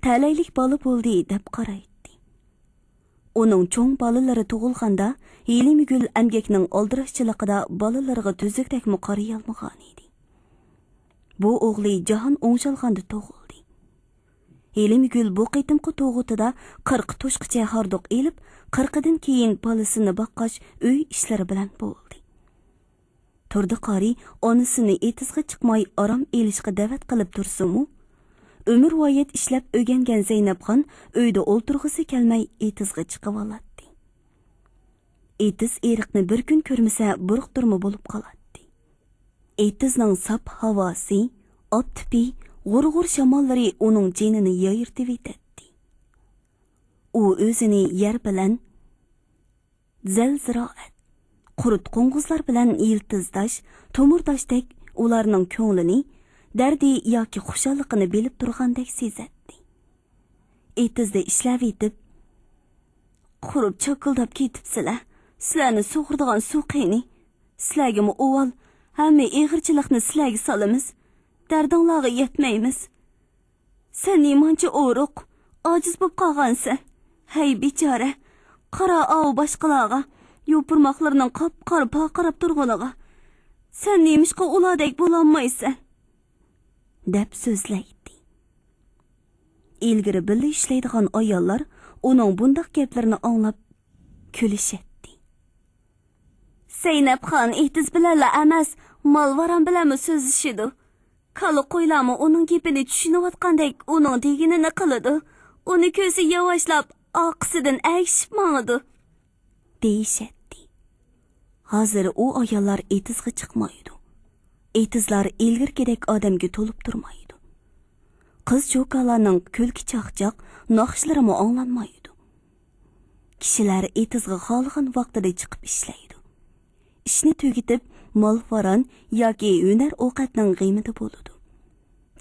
تەلەيلىك بالا بولدى دەپ قارايتتى. ئۇنىڭ چوڭ بالىلىرى تۇغۇلغاندا، ھېلىمگۈل ئەمگەكنىڭ ئالدىراشچىلىقىدا بالىلىرىغا تۈزۈكتەكمۇ قارىيالمىغانىدى. بۇ ئوغلى جاھان ئوڭشالغاندا تۇغۇلدى. ھېلىمگۈل بۇ قېتىمقى تۇغۇتىدا قىرىق توشقىچە ھاردۇق ئېلىپ، قىرىقىدىن كېيىن بالىسىنى باققاچ، ئۆي ئىشلىرى بىلەن بولدى. تۇردى قارى ئانىسىنى ئېتىزغا چىقماي ئارام ئېلىشقا دەۋەت قىلىپ تۇرسىمۇ، ئۆمۈرۋايەت ئىشلەپ ئۆگەنگەن زەينەپخان ئۆيدە ئولتۇرغۇسى كەلمەي ئېتىزغا چىقىۋالاتتى. ئېتىز ئېرىقنى بىر كۈن كۆرمىسە بۇرۇقتۇرما بولۇپ قالاتتى. ئېتىزنىڭ ساپ ھاۋاسى، ئاپتىپى، غۇر-غۇر شاماللىرى ئۇنىڭ جېنىنى يايرىتىۋېتەتتى. ئۇ ئۆزىنى يەر بىلەن زەل-زىرائەت، قۇرت-قوڭغۇزلار بىلەن يىلتىزداش، تومۇرداشتەك ئۇلارنىڭ كۆڭلىنى، دەردى ياكى خۇشاللىقىنى بىلىپ تۇرغاندەك سېزەتتى. ئېتىزدا ئىشلەۋېتىپ، قۇرۇپ چاكىلداپ كېتىپسىلەر. سىلەرنى سۇغۇرىدىغان سۇ قېنى؟ سىلەرگىمۇ ئۇۋال، ھەممە ئېغىرچىلىقنى سىلەرگە سالىمىز. دەردىڭلارغا يەتمەيمىز. سەن نېمانچە ئورۇق، ئاجىز بولۇپ قالغانسەن. ھەي بىچارە، قارا ئاۋۇ باشقىلارغا، يوپۇرماقلىرىنىڭ قاپقارا پارقىراپ تۇرغىنىغا. سەن نېمىشقا ئۇلاردەك بولالمايسەن؟ دەپ سۆزلەيتتى. ئىلگىرى بىللە ئىشلەيدىغان ئاياللار ئۇنىڭ بۇنداق گەپلىرىنى ئاڭلاپ كۈلۈشەتتى. زەينەپخان ئېتىز بىلەنلا ئەمەس، مال-ۋاران بىلەنمۇ سۆزلىشىدۇ. كالا-قويلارمۇ ئۇنىڭ گېپىنى چۈشىنىۋاتقاندەك ئۇنىڭ دېگىنىنى قىلىدۇ. ئۇنى كۆرسە ياۋاشلاپ ئارقىسىدىن ئەگىشىپ ماڭىدۇ. دېيىشەتتى. ھازىر ئۇ ئاياللار ئېتىزغا چىقمايدۇ. ئېتىزلار ئىلگىرىكىدەك ئادەمگە تولۇپ تۇرمايدۇ. قىز-چوكانلارنىڭ كۈلكە-چاقچاق، ناخشىلىرىمۇ ئاڭلانمايدۇ. كىشىلەر ئېتىزغا خالىغان ۋاقتىدا چىقىپ ئىشلەيدۇ. ئىشنى تۈگىتىپ، مال-ۋاران ياكى ھۈنەر ئوقەتنىڭ غېمىدە بولىدۇ.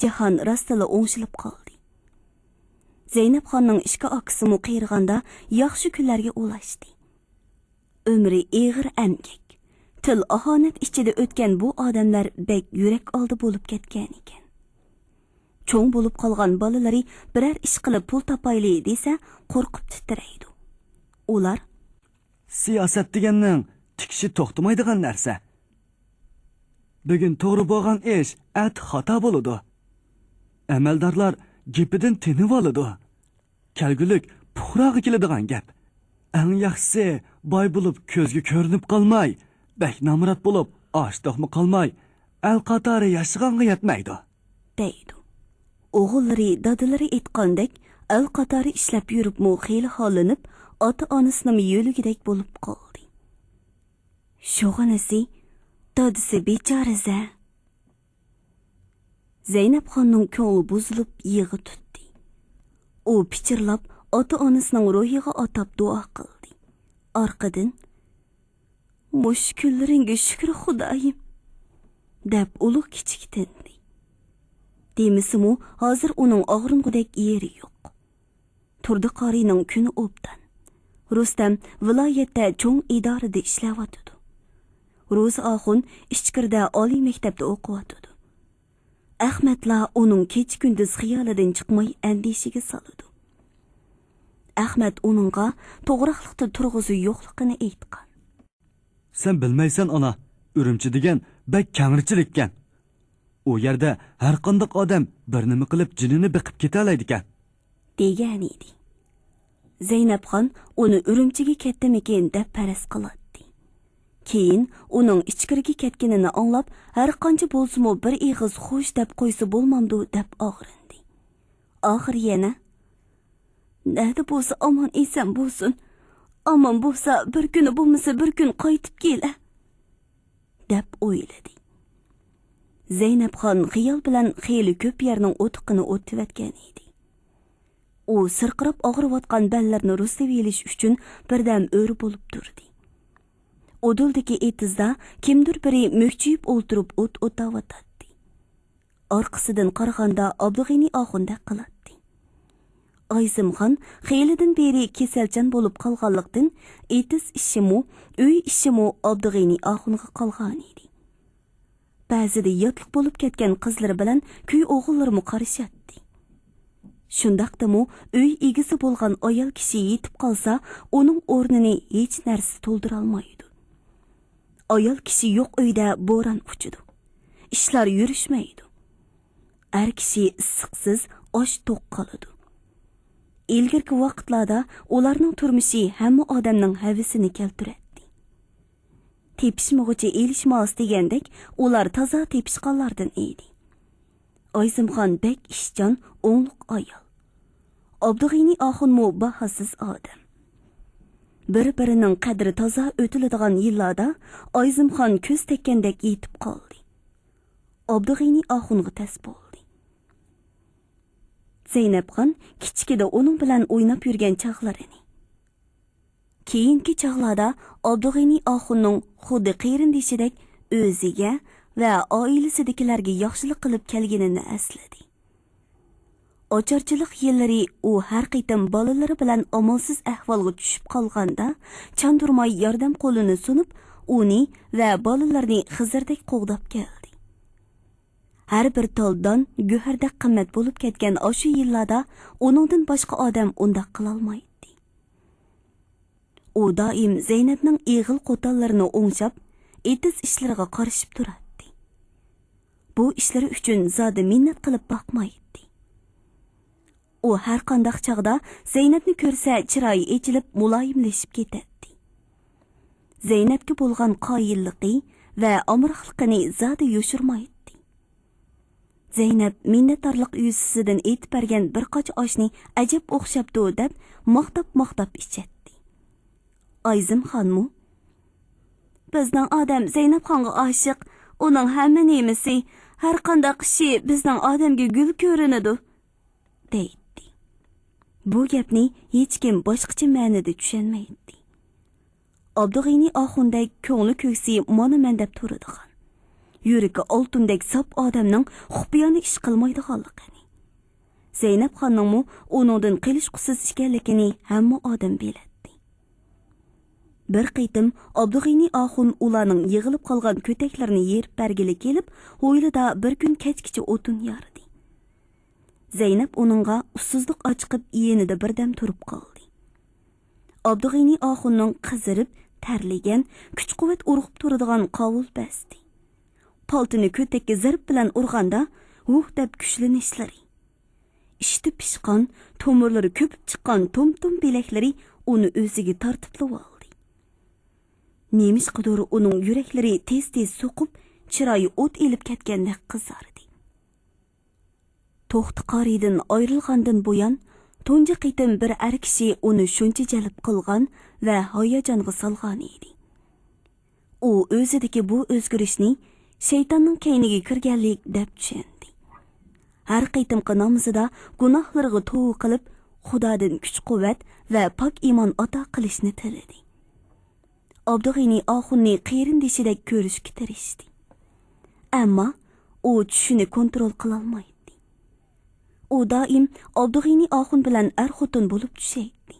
جاھان راستلا ئوڭشىلىپ قالدى. زەينەپخاننىڭ ئىككى ئاكىسىمۇ قېرىغاندا ياخشى كۈنلەرگە ئۇلاشتى. ئۆمرى ئېغىر ئەمگەك، تىل ئاھانەت ئىچىدە ئۆتكەن بۇ ئادەملەر بەك يۈرەك ئالدى بولۇپ كەتكەنىكەن. چوڭ بولۇپ قالغان بالىلىرى بىرەر ئىش قىلىپ پۇل تاپايلى دېسە، قورقۇپ تىترەيدۇ. ئۇلار، سىياسەت دېگەننىڭ تىكىشى توختىمايدىغان نەرسە. بۈگۈن توغرا بولغان ئىش ئەتە خاتا بولىدۇ. ئەمەلدارلار گېپىدىن تېنىۋالىدۇ. كەلگۈلۈك پۇقراغا كېلىدىغان گەپ. ئەڭ ياخشىسى، باي بولۇپ كۆزگە كۆرۈنۈپ قالماي، بەك نامرات بولۇپ ئاچ-توقمۇ قالماي، ئەل قاتارى ياشىغانغا يەتمەيدۇ، دەيدۇ. ئوغۇللىرى دادىلىرى ئېيتقاندەك ئەل قاتارى ئىشلەپ يۈرۈپمۇ خېلى ھاللىنىپ، ئاتا-ئانىسىنىمۇ يۆلىگۈدەك بولۇپ قالدى. شۇغىنىسى، دادىسى بىچارە-زە. زەينەپخاننىڭ كۆڭلى بۇزۇلۇپ يىغا تۇتتى. ئۇ پىچىرلاپ ئاتا-ئانىسىنىڭ روھىغا ئاتاپ دۇئا قىلدى. ئارقىدىن، مۇشۇ كۈنلىرىڭگە شۈكۈر خۇدايىم، دەپ ئۇلۇغ كىچىككە تىندى. دېمىسىمۇ، ھازىر ئۇنىڭ ئاغرىنغۇدەك يېرى يوق. تۇردى قارىينىڭ كۈنى ئوبدان. رۇستەم ۋىلايەتتە چوڭ ئىدارىدە ئىشلەۋاتىدۇ. روزى ئاخۇن ئىچكىرىدە ئالىي مەكتەپتە ئوقۇۋاتىدۇ. ئەخمەتلا ئۇنىڭ كېچە-كۈندۈز خىيالىدىن چىقماي ئەندىشىگە سالىدۇ. ئەخمەت ئۇنىڭغا توغراقلىقتا تۇرغۇزى يوقلۇقىنى ئېيتقان. سەن بىلمەيسەن، ئانا، ئۈرۈمچى دېگەن بەك كەڭرىچىلىككەن. ئۇ يەردە ھەرقانداق ئادەم بىر نېمە قىلىپ جېنىنى بېقىپ كېتەلەيدىكەن، دېگەنىدى. زەينەپخان ئۇنى ئۈرۈمچىگە كەتتىمىكىن دەپ پەرەز قىلاتتى. كېيىن ئۇنىڭ ئىچكىرىگە كەتكىنىنى ئاڭلاپ، ھەرقانچە بولسىمۇ بىر ئېغىز خوش دەپ قويسا بولمامدۇ دەپ ئاغرىندى. ئاخىر يەنە، نەدە بولسا ئامان ئېسەن بولسۇن، ئامان بولسا بىر كۈنى بولمىسا بىر كۈن قايتىپ كېلە، دەپ ئويلىدى. زەينەپخان خىيال بىلەن خېلى كۆپ يەرنىڭ ئوتىقىنى ئوتلىۋەتكەن ئىدى. ئۇ سىرقىراپ ئاغرىۋاتقان بەللىرىنى رۇسلىۋېلىش ئۈچۈن بىردەم ئۆرە بولۇپ تۇردى. ئۇدۇلدىكى ئېتىزدا كىمدۇر بىرى مۈكچىيىپ ئولتۇرۇپ ئوت ئوتاۋاتاتتى. ئارقىسىدىن قارىغاندا ئابدۇغېنى ئاخۇندەك قىلاتتى. ئايزىمخان خېلىدىن بېرى كېسەلچان بولۇپ قالغانلىقتىن، ئېتىز ئىشىمۇ، ئۆي ئىشىمۇ ئابدۇغېنى ئاخۇنغا قالغانىدى. بەزىدە ياتلىق بولۇپ كەتكەن قىزلىرى بىلەن كۈي ئوغۇللىرىمۇ قارىشاتتى. شۇنداقتىمۇ ئۆي ئىگىسى بولغان ئايال كىشى يېتىپ قالسا، ئۇنىڭ ئورنىنى ھېچ نەرسە تولدۇرالمايدۇ. ئايال كىشى يوق ئۆيدە بوران ئۇچىدۇ. ئىشلار يۈرۈشمەيدۇ. ئەر كىشى ئىسسىقسىز ئاچ توق قالىدۇ. ئىلگىرىكى ۋاقىتلاردا ئۇلارنىڭ تۇرمۇشى ھەممە ئادەمنىڭ ھەۋىسىنى كەلتۈرەتتى. تېپىشمىغۇچى ئېلىشماس دېگەندەك، ئۇلار تازا تېپىشقانلاردىن ئىدى. ئايزىمخان بەك ئىشچان، ئوڭلۇق ئايال. ئابدۇغېنى ئاخۇنمۇ باھاسىز ئادەم. بىر-بىرىنىڭ قەدرى تازا ئۆتۈلىدىغان يىللاردا ئايزىمخان كۆز تەگكەندەك يېتىپ قالدى. ئابدۇغېنى ئاخۇنغا تەس بولدى. زەينەپخان كىچىكىدە ئۇنىڭ بىلەن ئويناپ يۈرگەن چاغلىرىنى، كېيىنكى چاغلاردا ئابدۇغېنى ئاخۇننىڭ خۇددى قېرىندىشىدەك ئۆزىگە ۋە ئائىلىسىدىكىلەرگە ياخشىلىق قىلىپ كەلگىنىنى ئەسلىدى. ئاچارچىلىق يىللىرى ئۇ ھەر قېتىم بالىلىرى بىلەن ئامالسىز ئەھۋالغا چۈشۈپ قالغاندا، چاندۇرماي ياردەم قولىنى سۇنۇپ، ئۇنى ۋە بالىلىرىنى خىزىردەك قوغداپ كەلدى. ھەر بىر تال دان گۆھەردەك قىممەت بولۇپ كەتكەن ئاشۇ يىللاردا ئۇنىڭدىن باشقا ئادەم ئۇنداق قىلالمايتتى. ئۇ دائىم زەينەپنىڭ ئېغىل قوتانلىرىنى ئوڭشاپ، ئېتىز ئىشلىرىغا قارىشىپ تۇراتتى. بۇ ئىشلىرى ئۈچۈن زادى مىننەت قىلىپ باقمايتتى. ئۇ ھەر قانداق چاغدا زەينەپنى كۆرسە، چىرايى ئېچىلىپ، مۇلايىملىشىپ كېتەتتى. زەينەپكە بولغان قايىللىقى ۋە ئامراقلىقىنى زادى يوشۇرمايتتى. زەينەپ مىننەتدارلىق يۈزىسىدىن ئېتىپ بەرگەن بىر قاچا ئاشنى ئەجەب ئوخشاپتۇ دەپ، ماختاپ-ماختاپ ئىچەتتى. ئايزىمخانمۇ، بىزنىڭ ئادەم زەينەپخانغا ئاشىق، ئۇنىڭ ھەممە نېمىسى، ھەر قانداق ئىشى بىزنىڭ ئادەمگە گۈل كۆرۈنىدۇ، دەيتتى. بۇ گەپنى ھېچكىم باشقىچە مەنىدە چۈشەنمەيتتى. ئابدۇغېنى ئاخۇندەك كۆڭلى كۆكسى مانا مەن دەپ تۇرىدىغان، يۈرىكى ئالتۇندەك ساپ ئادەمنىڭ خۇپىيانە ئىش قىلمايدىغانلىقىنى، زەينەپخاننىڭمۇ ئۇنىڭدىن قېلىشقۇسىز ئىكەنلىكىنى ھەممە ئادەم بىلەتتى. بىر قېتىم ئابدۇغېنى ئاخۇن ئۇلارنىڭ يىغىلىپ قالغان كۆتەكلىرىنى يېرىپ بەرگىلى كېلىپ، ھويلىدا بىر كۈن كەچكىچە ئوتۇن يارىدى. زەينەپ ئۇنىڭغا ئۇسسۇزلۇق ئاچىقىپ، يېنىدا بىردەم تۇرۇپ قالدى. ئابدۇغېنى ئاخۇننىڭ قىزىرىپ، تەرلىگەن، كۈچ-قۇۋۋەت ئۇرغۇپ تۇرىدىغان قاۋۇل بەستى. پالتىنى كۆتەككە زەرب بىلەن ئۇرغاندا، ھۇھ دەپ كۈچلىنىشلىرى، ئىشتە پىشقان، تومۇرلىرى كۆپۈپ چىققان توم-توم بىلەكلىرى ئۇنى ئۆزىگە تارتىپلىۋالدى. نېمىشقىدۇر ئۇنىڭ يۈرەكلىرى تېز-تېز سوقۇپ، چىرايى ئوت ئېلىپ كەتكەندەك قىزاردى. توختى قارىيدىن ئايرىلغاندىن بۇيان، تۇنجى قېتىم بىر ئەر كىشى ئۇنى شۇنچە جەلپ قىلغان ۋە ھاياجانغا سالغان ئىدى. ئۇ ئۆزىدىكى بۇ ئۆزگىرىشنى شەيتاننىڭ كەينىگە كىرگەنلىك دەپ چۈشەندى. ھەر قېتىمقى نامىزىدا گۇناھلىرىغا توۋا قىلىپ، خۇدادىن كۈچ-قۇۋۋەت ۋە پاك ئىمان ئاتا قىلىشنى تىلىدى. ئابدۇغېنى ئاخۇننى قېرىندىشىدەك كۆرۈشكە تىرىشتى. ئەمما ئۇ چۈشىنى كونترول قىلالمايتتى. ئۇ دائىم ئابدۇغېنى ئاخۇن بىلەن ئەر-خوتۇن بولۇپ چۈشەيتتى.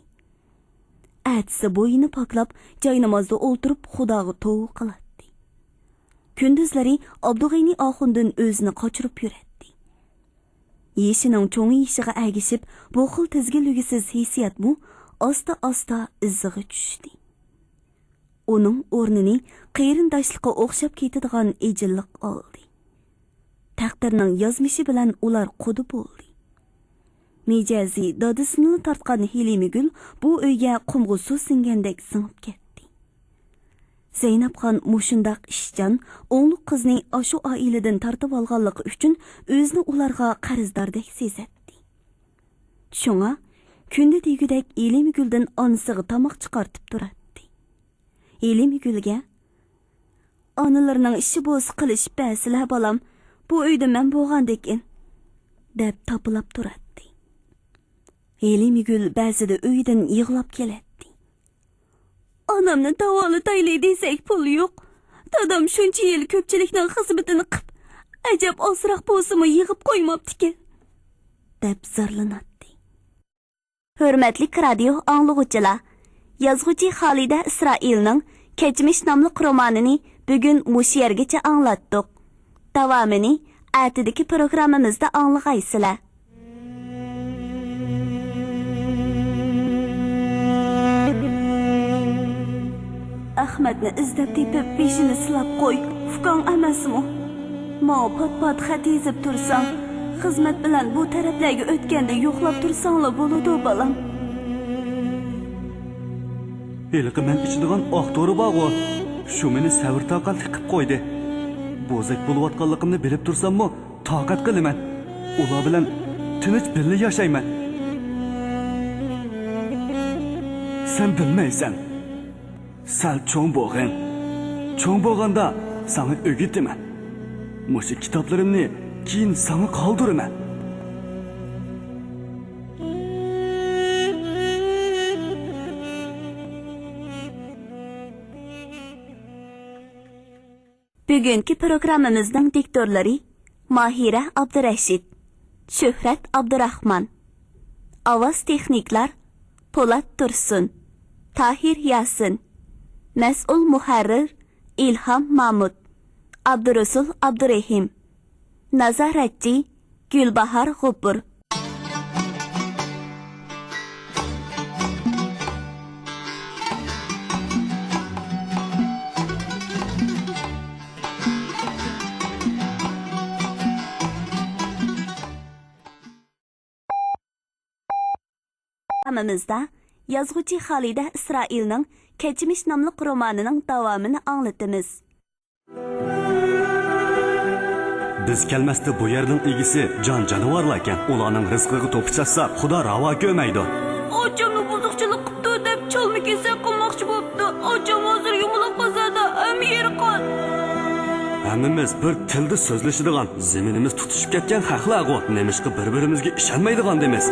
ئەتىسى بويىنى پاكلاپ، جاينامازدا ئولتۇرۇپ خۇداغا توۋا قىلاتتى. كۈندۈزلىرى ئابدۇغېنى ئاخۇندىن ئۆزىنى قاچۇرۇپ يۈرەتتى. يېشىنىڭ چوڭىيىشىغا ئەگىشىپ، بۇ خىل تىزگىنلىگۈسىز ھېسسىياتمۇ ئاستا-ئاستا ئىزىغا چۈشتى. ئۇنىڭ ئورنىنى قېرىنداشلىققا ئوخشاپ كېتىدىغان ئېجىللىق ئالدى. تەقدىرنىڭ يازمىشى بىلەن ئۇلار قۇدا بولدى. مىجەزى دادىسىنىلا تارتقان ھېلىمىگۈل بۇ ئۆيگە قۇمغا سۇ سىڭگەندەك سىڭىپ كەتتى. زەينەپخان مۇشۇنداق ئىشچان، ئوڭلۇق قىزنى ئاشۇ ئائىلىدىن تارتىۋالغانلىقى ئۈچۈن ئۆزىنى ئۇلارغا قەرزداردەك سېزەتتى. شۇڭا كۈندە دېگۈدەك ھېلىمگۈلدىن ئانىسىغا تاماق چىقارتىپ تۇراتتى. ھېلىمگۈلگە، «ئانىلىرىنىڭ ئىشى بولسا قىلىشىپ بەرسىلە، بالام، بۇ ئۆيدە مەن بولغاندىكىن» دەپ تاپىلاپ تۇراتتى. ھېلىمگۈل بەزىدە ئۆيدىن يىغلاپ كېلەتتى. «ئانامنى داۋالىتايلى دېسەك پۇل يوق. دادام شۇنچە يىل كۆپچىلىكنىڭ خىزمىتىنى قىپ، ئەجەب ئازراق بولسىمۇ يىغىپ قويماپتىكەن» دەپ زارلىناتتى. ھۆرمەتلىك رادىيو ئاڭلىغۇچىلار، يازغۇچى خالىدە ئىسرائىلنىڭ كەچمىش ناملىق رومانىنى بۈگۈن مۇشۇ يەرگىچە ئاڭلاتتۇق. داۋامىنى ئەتىدىكى پروگراممىمىزدا ئاڭلىغايسىلەر. ئەخمەتنى ئىزدەپ تېپىپ، بېشىنى سىلاپ قوي، ئۇكاڭ ئەمەسمۇ؟ ماڭا پات-پات خەت يېزىپ تۇرساڭ، خىزمەت بىلەن بۇ تەرەپلەرگە ئۆتكەندە يوقلاپ تۇرساڭلا بولىدۇ، بالام. ھېلىقى مەن ئىچىدىغان ئاق دورا بارغۇ، شۇ مېنى سەۋر-تاقەتلىك قىپ قويدى. بوزەك بولۇۋاتقانلىقىمنى بىلىپ تۇرساممۇ، تاقەت قىلىمەن. ئۇلار بىلەن تىنچ بىللە ياشايمەن. سەن بىلمەيسەن. سەل چوڭ بولغىن. چوڭ بولغاندا ساڭا ئۆگىتىمەن. مۇشۇ كىتابلىرىمنى كېيىن ساڭا قالدۇرىمەن. بۈگۈنكى پروگراممىمىزنىڭ دىكتورلىرى ماھىرە ئابدۇرەشىت، شۆھرەت ئابدۇراخمان، ئاۋاز تېخنىكلار پولات تۇرسۇن، تاھىر ياسىن، مەسئۇل مۇھەررىر ئىلھام مامۇت، ئابدۇرۇسۇل ئابدۇرېھىم، نازارەتچى گۈلباھار غوپۇر. پروگراممىمىزدا يازغۇچى خالىدە ئىسرائىلنىڭ كەچمىش ناملىق رومانىنىڭ داۋامىنى ئاڭلىتىمىز. بىز كەلمەستە بۇ يەرنىڭ ئىگىسى جان-جانىۋارلاركەن. ئۇلارنىڭ رىزقىغا توپا چاچساق، خۇدا راۋا كۆرمەيدۇ. ئاچامنى بۇزۇقچىلىق قىپتۇ دەپ چالما كېسەك قىلماقچى بوپتۇ. ئاچام ھازىر يۇمىلاق بازاردا، ھەممە يېرى قان. ھەممىمىز بىر تىلدا سۆزلىشىدىغان، زېمىنىمىز تۇتىشىپ كەتكەن خەقلەرغۇ. نېمىشقا بىر-بىرىمىزگە ئىشەنمەيدىغاندىمىز؟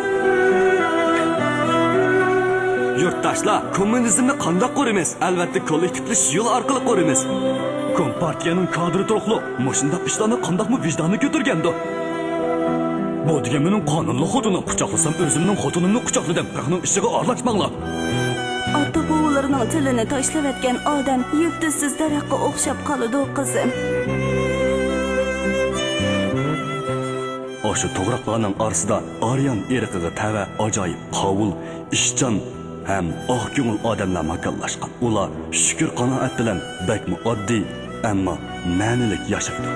يۇرتداشلار، كوممۇنىزمنى قانداق قۇرىمىز؟ ئەلۋەتتە، كوللېكتىپلىشىش يولى ئارقىلىق قۇرىمىز. كومپارتىيەنىڭ كادىرى تۇرۇقلۇق مۇشۇنداق ئىشلارنى قانداقمۇ ۋىجدانى كۆتۈرگەندۇ؟ بۇ دېگەن مېنىڭ قانۇنلۇق خوتۇنۇم. قۇچاقلىسام، ئۆزۈمنىڭ خوتۇنۇمنى قۇچاقلىدىم. خەقنىڭ ئىشىغا ئارىلاشماڭلار. ئاتا-بوۋىلىرىنىڭ تىلىنى تاشلىۋەتكەن ئادەم يىپتىسىز دەرەخكە ئوخشاپ قالىدۇ، قىزىم. ئاشۇ توغراقلارنىڭ ئارىسىدا ئاريان ئىرقىغا تەۋە ئاجايىپ قاۋۇل، ئىشچان ھەم ئاق كۆڭۈل ئادەملەر ماكانلاشقان. ئۇلار شۈكۈر-قانائەت بىلەن بەكمۇ ئاددىي، ئەمما مەنىلىك ياشايدۇ.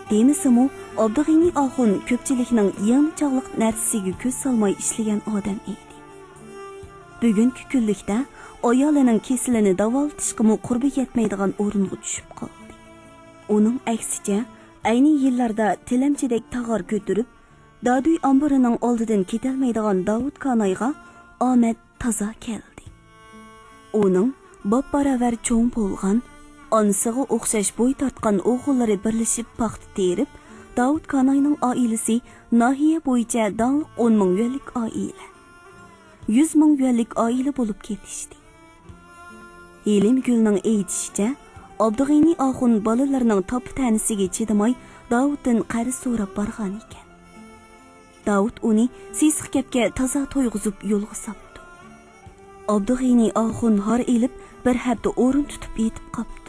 دېمىسىمۇ، ئابدۇغېنى ئاخۇن كۆپچىلىكنىڭ يېڭى چاغلىق نەرسىسىگە كۆز سالماي ئىشلىگەن ئادەم ئىدى. بۈگۈنكى كۈنلۈكتە ئايالىنىڭ كېسىلىنى داۋالىتىشقىمۇ قۇربى يەتمەيدىغان ئورۇنغا چۈشۈپ قالدى. ئۇنىڭ ئەكسىچە، ئەينى يىللاردا تىلەمچىدەك تاغار كۆتۈرۈپ، دادۈي ئامبىرىنىڭ ئالدىدىن كېتەلمەيدىغان داۋۇت كانايغا ئامەت تازا كەلدى. ئۇنىڭ باپباراۋەر چوڭ بولغان، ئانىسىغا ئوخشاش بوي تارتقان ئوغۇللىرى بىرلىشىپ پاختا تېرىپ، داۋۇت كاناينىڭ ئائىلىسى ناھىيە بويىچە داڭلىق ئون مىڭ يۈەنلىك ئائىلە، يۈز مىڭ يۈەنلىك ئائىلە بولۇپ كېتىشتى. ھېلىمگۈلنىڭ ئېيتىشىچە، ئابدۇغېنى ئاخۇن بالىلىرىنىڭ تاپا-تەنىسىگە چىدىماي، داۋۇتتىن قەرز سوراپ بارغان ئىكەن. داۋۇت ئۇنى سېسىق گەپكە تازا تويغۇزۇپ يولغا ساپتۇ. ئابدۇغېنى ئاخۇن ھار ئېلىپ، بىر ھەپتە ئورۇن تۇتۇپ يېتىپ قاپتۇ.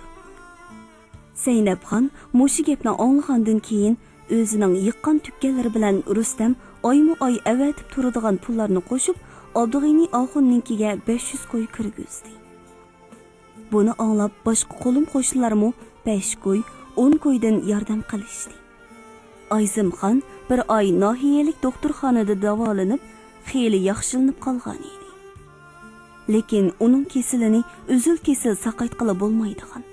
زەينەپخان مۇشۇ گەپنى ئاڭلىغاندىن كېيىن، ئۆزىنىڭ يىغقان تۈگكەنلىرى بىلەن رۇستەم ئايمۇ-ئاي ئەۋەتىپ تۇرىدىغان پۇللارنى قوشۇپ، ئابدۇغېنى ئاخۇننىڭكىگە بەش يۈز كوي كىرگۈزدى. بۇنى ئاڭلاپ، باشقا قولۇم-قوشنىلارمۇ بەش كوي، ئون كويدىن ياردەم قىلىشتى. ئايزىمخان بىر ئاي ناھىيەلىك دوختۇرخانىدا داۋالىنىپ، خېلى ياخشىلىنىپ قالغان ئىدى. لېكىن ئۇنىڭ كېسىلىنى ئۈزۈل-كېسىل ساقايتقىلى بولمايدىغان،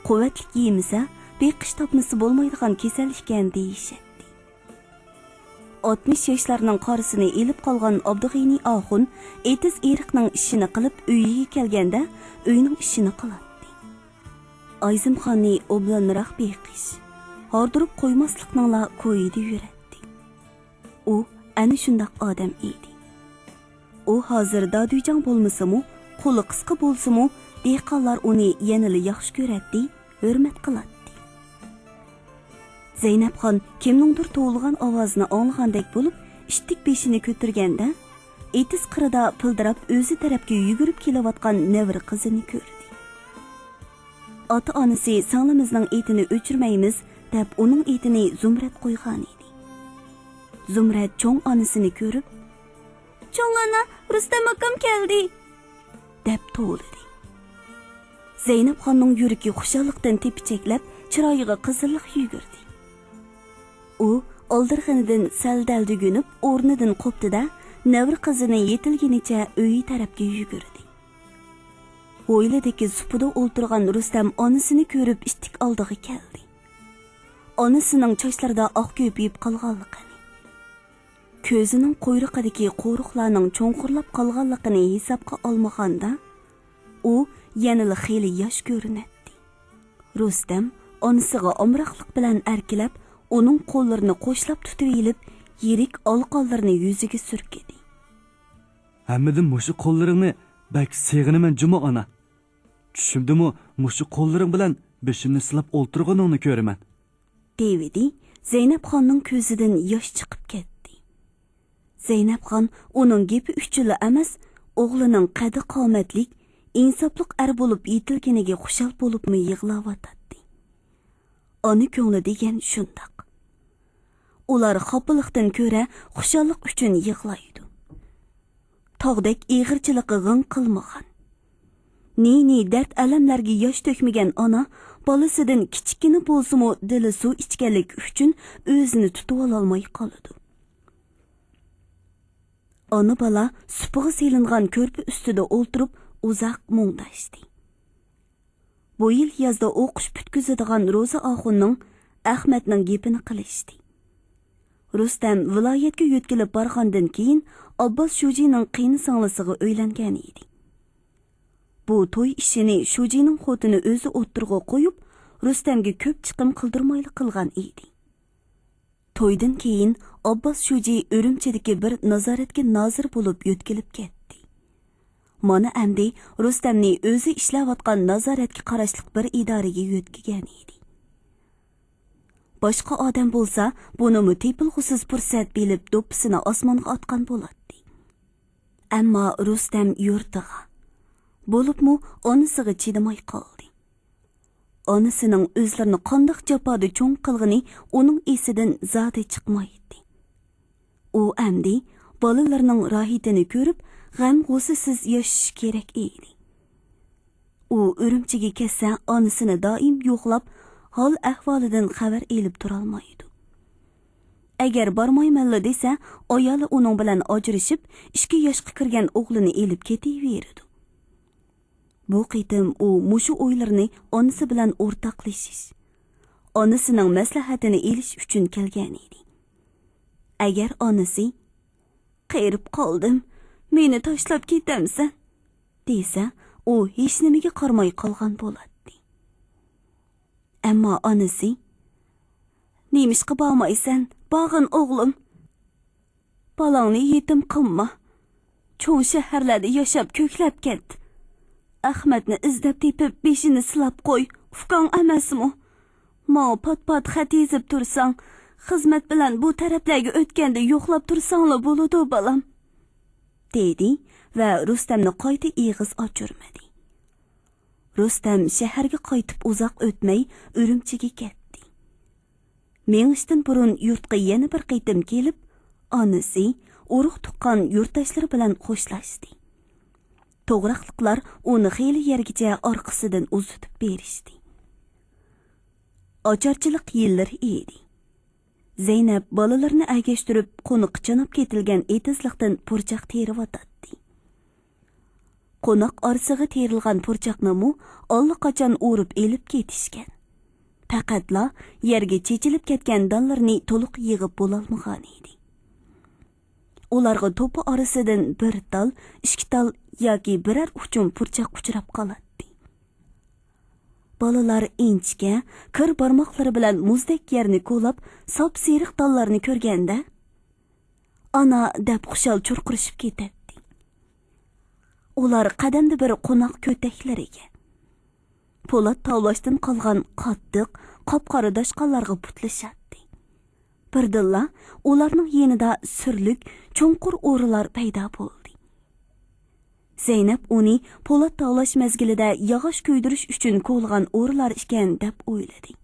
قۇۋۋەتلىك يېمىسە، بېقىش تاپمىسا بولمايدىغان كېسەل ئىكەن دېيىشەتتى. ئاتمىش ياشلارنىڭ قارىسىنى ئېلىپ قالغان ئابدۇغېنى ئاخۇن ئېتىز ئېرىقنىڭ ئىشىنى قىلىپ ئۆيىگە كەلگەندە، ئۆينىڭ ئىشىنى قىلاتتى. ئايزىمخاننى ئوبدانراق بېقىش، ھاردۇرۇپ قويماسلىقنىڭلا كويىدا يۈرەتتى. ئۇ ئەنە شۇنداق ئادەم ئىدى. ئۇ ھازىر دادۈيجاڭ بولمىسىمۇ، قولى قىسقا بولسىمۇ، دېھقانلار ئۇنى يەنىلا ياخشى كۆرەتتى، ھۆرمەت قىلاتتى. زەينەپخان كىمنىڭدۇر توۋلىغان ئاۋازىنى ئاڭلىغاندەك بولۇپ، ئىتتىك بېشىنى كۆتۈرگەندە، ئېتىز قىرىدا پىلدىراپ ئۆزى تەرەپكە يۈگۈرۈپ كېلىۋاتقان نەۋرە قىزىنى كۆردى. ئاتا-ئانىسى سىڭلىمىزنىڭ ئېتىنى ئۆچۈرمەيمىز، دەپ ئۇنىڭ ئېتىنى زۇمرەت قويغانىدى. زۇمرەت چوڭ ئانىسىنى كۆرۈپ، «چوڭ ئانا، رۇستەم ئاكام كەلدى!» دەپ توۋلىدى. زەينەپخاننىڭ يۈرىكى خۇشاللىقتىن تېپىچەكلەپ، چىرايىغا قىزىللىق يۈگۈردى. ئۇ ئالدىرىغىنىدىن سەل دەلدۈگۈنۈپ ئورنىدىن قوپتى-دە، نەۋرە قىزىنى يېتىلگىنىچە ئۆيى تەرەپكە يۈگۈردى. ھويلىدىكى سۇپىدا ئولتۇرغان رۇستەم ئانىسىنى كۆرۈپ ئىتتىك ئالدىغا كەلدى. ئانىسىنىڭ چاچلىرىدا ئاق كۆپۈيۈپ قالغانلىقىنى، كۆزىنىڭ قۇيرۇقىدىكى قورۇقلارنىڭ چوڭقۇرلاپ قالغانلىقىنى ھېسابقا ئالمىغاندا، ئۇ يەنىلا خېلى ياش كۆرۈنەتتى. رۇستەم ئانىسىغا ئامراقلىق بىلەن ئەركىلەپ، ئۇنىڭ قوللىرىنى قوشلاپ تۇتۇۋېلىپ، يىرىك ئالىقانلىرىنى يۈزىگە سۈركىدى. ھەممىدىن مۇشۇ قوللىرىڭنى بەك سېغىنىمەن جۇمۇ ئانا. چۈشۈمدىمۇ مۇشۇ قوللىرىڭ بىلەن بېشىمنى سىلاپ ئولتۇرغىنىڭنى كۆرىمەن. دېۋىدى. زەينەپخاننىڭ كۆزىدىن ياش چىقىپ كەتتى. زەينەپخان ئۇنىڭ گېپى ئۈچۈنلا ئەمەس، ئوغلىنىڭ قەددى-قامەتلىك، ئىنساپلىق ئەر بولۇپ يېتىلگىنىگە خۇشال بولۇپمۇ يىغلاۋاتاتتى. ئانا كۆڭلى دېگەن شۇنداق. ئۇلار خاپىلىقتىن كۆرە خۇشاللىق ئۈچۈن يىغلايدۇ. تاغدەك ئېغىرچىلىققا غىڭ قىلمىغان، نى-نى دەرد-ئەلەملەرگە ياش تۆكمىگەن ئانا بالىسىدىن كىچىككىنە بولسىمۇ دىلى سۇ ئىچكەنلىكى ئۈچۈن ئۆزىنى تۇتۇۋالالماي قالىدۇ. ئانا بالا سۇپىغا سېلىنغان كۆرپە ئۈستىدە ئولتۇرۇپ ئۇزاق مۇڭداشتى. بۇ يىل يازدا ئوقۇش پۈتكۈزىدىغان روزا ئاخۇننىڭ ئەخمەتنىڭ گېپىنى قىلىشتى. رۇستەم ۋىلايەتكە يۆتكىلىپ بارغاندىن كېيىن، ئابباس شۇجىنىڭ قېيىنسىڭلىسىغا ئۆيلەنگەن ئىدى. بۇ توي ئىشىنى شۇجىنىڭ خوتۇنى ئۆزى ئوتتۇرىغا قويۇپ، رۇستەمگە كۆپ چىقىم قىلدۇرمايلا قىلغان ئىدى. تويدىن كېيىن ئابباس شۇجى ئۈرۈمچىدىكى بىر نازارەتكە نازىر بولۇپ يۆتكىلىپ كەتتى. مانا ئەمدى رۇستەمنى ئۆزى ئىشلەۋاتقان نازارەتكە قاراشلىق بىر ئىدارىگە يۆتكىگەن ئىدى. باشقا ئادەم بولسا، بۇنىمۇ تېپىلغۇسىز پۇرسەت بىلىپ، دوپپىسىنى ئاسمانغا ئاتقان بولاتتى. ئەمما رۇستەم يۇرتىغا، بولۇپمۇ ئانىسىغا چىدىماي قالدى. ئانىسىنىڭ ئۆزلىرىنى قانداق جاپادا چوڭ قىلغىنى ئۇنىڭ ئېسىدىن زادى چىقمايتتى. ئۇ ئەمدى بالىلىرىنىڭ راھىتىنى كۆرۈپ، غەم-غۇسسىسىز ياشىشى كېرەك ئىدى. ئۇ ئۈرۈمچىگە كەتسە، ئانىسىنى دائىم يوقلاپ، ھال-ئەھۋالىدىن خەۋەر ئېلىپ تۇرالمايدۇ. ئەگەر بارمايمەنلا دېسە، ئايالى ئۇنىڭ بىلەن ئاجرىشىپ، ئىككى ياشقا كىرگەن ئوغلىنى ئېلىپ كېتىۋېرىدۇ. بۇ قېتىم ئۇ مۇشۇ ئويلىرىنى ئانىسى بىلەن ئورتاقلىشىش، ئانىسىنىڭ مەسلىھەتىنى ئېلىش ئۈچۈن كەلگەن ئىدى. ئەگەر ئانىسى، «قېرىپ قالدىم، مېنى تاشلاپ كېتەمسەن؟» دېسە، ئۇ ھېچنېمىگە قارىماي قالغان بولاتتى. ئەمما ئانىسى، «نېمىشقا بارمايسەن؟ بارغىن، ئوغلۇم. بالاڭنى يېتىم قىلما. چوڭ شەھەرلەردە ياشاپ كۆكلەپ كەت. ئەخمەتنى ئىزدەپ تېپىپ، بېشىنى سىلاپ قوي. ئۇكاڭ ئەمەسمۇ؟ ماڭا پات-پات خەت يېزىپ تۇرساڭ، خىزمەت بىلەن بۇ تەرەپلەرگە ئۆتكەندە يوقلاپ تۇرساڭلا بولىدۇ، بالام.» دېدى ۋە رۇستەمنى قايتا ئېغىز ئاچۇرمىدى. رۇستەم شەھەرگە قايتىپ ئۇزاق ئۆتمەي ئۈرۈمچىگە كەتتى. مېڭىشتىن بۇرۇن يۇرتقا يەنە بىر قېتىم كېلىپ، ئانىسى، ئۇرۇق-تۇغقان، يۇرتداشلىرى بىلەن خوشلاشتى. توغراقلىقلار ئۇنى خېلى يەرگىچە ئارقىسىدىن ئۇزىتىپ بېرىشتى. ئاچارچىلىق يىللىرى ئىدى. زەينەپ بالىلىرىنى ئەگەشتۈرۈپ، قوناققا چاناپ كېتىلگەن ئېتىزلىقتىن پۇرچاق تېرىۋاتاتتى. قوناق ئارىسىغا تېرىلغان پۇرچاقنىمۇ ئاللىقاچان ئورۇپ ئېلىپ كېتىشكەن. پەقەتلا يەرگە چېچىلىپ كەتكەن دانلىرىنى تولۇق يىغىپ بولالمىغان ئىدى. ئۇلارغا توپا ئارىسىدىن بىر تال، ئىككى تال ياكى بىرەر ئۇچۇم پۇرچاق ئۇچراپ قالاتتى. بالىلار ئىنچىكە، كىر بارماقلىرى بىلەن مۇزدەك يەرنى كولاپ، ساپسېرىق دانلارنى كۆرگەندە، «ئانا» دەپ خۇشال چۇرقۇرىشىپ كېتەتتى. ئۇلار قەدەمدە بىر قوناق كۆتەكلىرىگە، پولات تاۋلاشتىن قالغان قاتتىق، قاپقارا داشقاللارغا پۇتلىشاتتى. بىردىنلا ئۇلارنىڭ يېنىدا سۈرلۈك، چوڭقۇر ئورىلار پەيدا بولدى. زەينەپ ئۇنى پولات تاۋلاش مەزگىلىدە ياغاچ كۆيدۈرۈش ئۈچۈن كولىغان ئورىلار ئىكەن، دەپ ئويلىدى.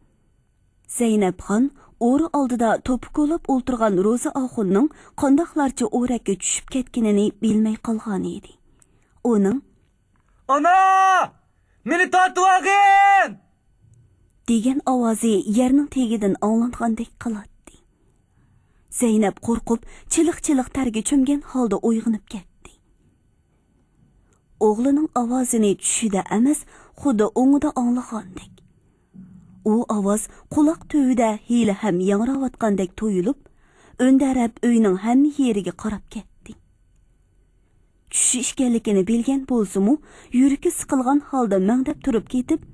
زەينەپخان ئورا ئالدىدا توپا كولاپ ئولتۇرغان روزى ئاخۇننىڭ قانداقلارچە ئورەككە چۈشۈپ كەتكىنىنى بىلمەي قالغان ئىدى. ئۇنىڭ، «ئانا! مېنى تارتىۋالغىن!» دېگەن ئاۋازى يەرنىڭ تېگىدىن ئاڭلانغاندەك قىلاتتى. زەينەپ قورقۇپ، چىلىق-چىلىق تەرگە چۆمگەن ھالدا ئويغىنىپ كەتتى. ئوغلىنىڭ ئاۋازىنى چۈشىدە ئەمەس، خۇددى ئوڭىدا ئاڭلىغاندەك. ئۇ ئاۋاز قۇلاق تۈۋىدە ھېلىھەم ياڭراۋاتقاندەك تۇيۇلۇپ، ئۆندەرەپ ئۆينىڭ ھەممە يېرىگە قاراپ كەتتى. چۈشى ئىكەنلىكىنى بىلگەن بولسىمۇ، يۈرىكى سىقىلغان ھالدا مەڭدەپ تۇرۇپ كېتىپ،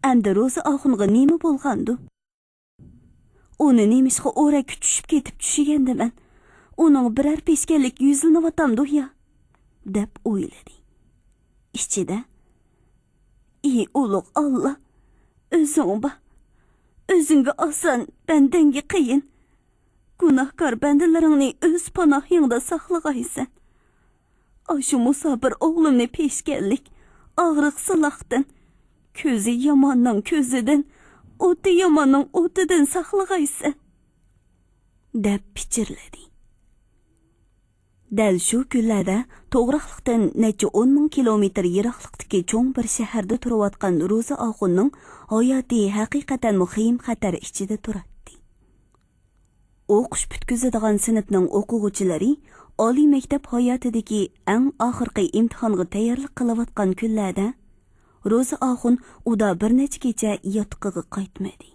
«ئەمدى روزى ئاخۇنغا نېمە بولغاندۇ؟ ئۇنى نېمىشقا ئورەككە چۈشۈپ كېتىپ چۈشىگەندىمەن؟ ئۇنىڭ بىرەر پېشكەللىك يۈزلىنىۋاتامدۇ يا؟» دەپ ئويلىدى. ئىچىدە، «ئى ئۇلۇغ ئاللا، ئۆزۈڭ بار. ئۆزۈڭگە ئاسان، بەندەڭگە قىيىن. گۇناھكار بەندىلىرىڭنى ئۆز پاناھىڭدا ساقلىغايسەن. ئاشۇ مۇساپىر ئوغلۇمنى پېشكەللىك، ئاغرىق-سىلاقتىن، كۆزى ياماننىڭ كۆزىدىن، ئوتى ياماننىڭ ئوتىدىن ساقلىغايسەن.» دەپ پىچىرلىدى. دەل شۇ كۈنلەردە توغراقلىقتىن نەچچە ئون مىڭ كىلومېتىر يىراقلىقتىكى چوڭ بىر شەھەردە تۇرۇۋاتقان روزى ئاخۇننىڭ ھاياتى ھەقىقەتەنمۇ خېيىم-خەتەر ئىچىدە تۇراتتى. ئوقۇش پۈتكۈزىدىغان سىنىپنىڭ ئوقۇغۇچىلىرى ئالىي مەكتەپ ھاياتىدىكى ئەڭ ئاخىرقى ئىمتىھانغا تەييارلىق قىلىۋاتقان كۈنلەردە روزا ئاخۇن ئۇدا بىر نەچچە كېچە ياتىقىغا قايتمىدى.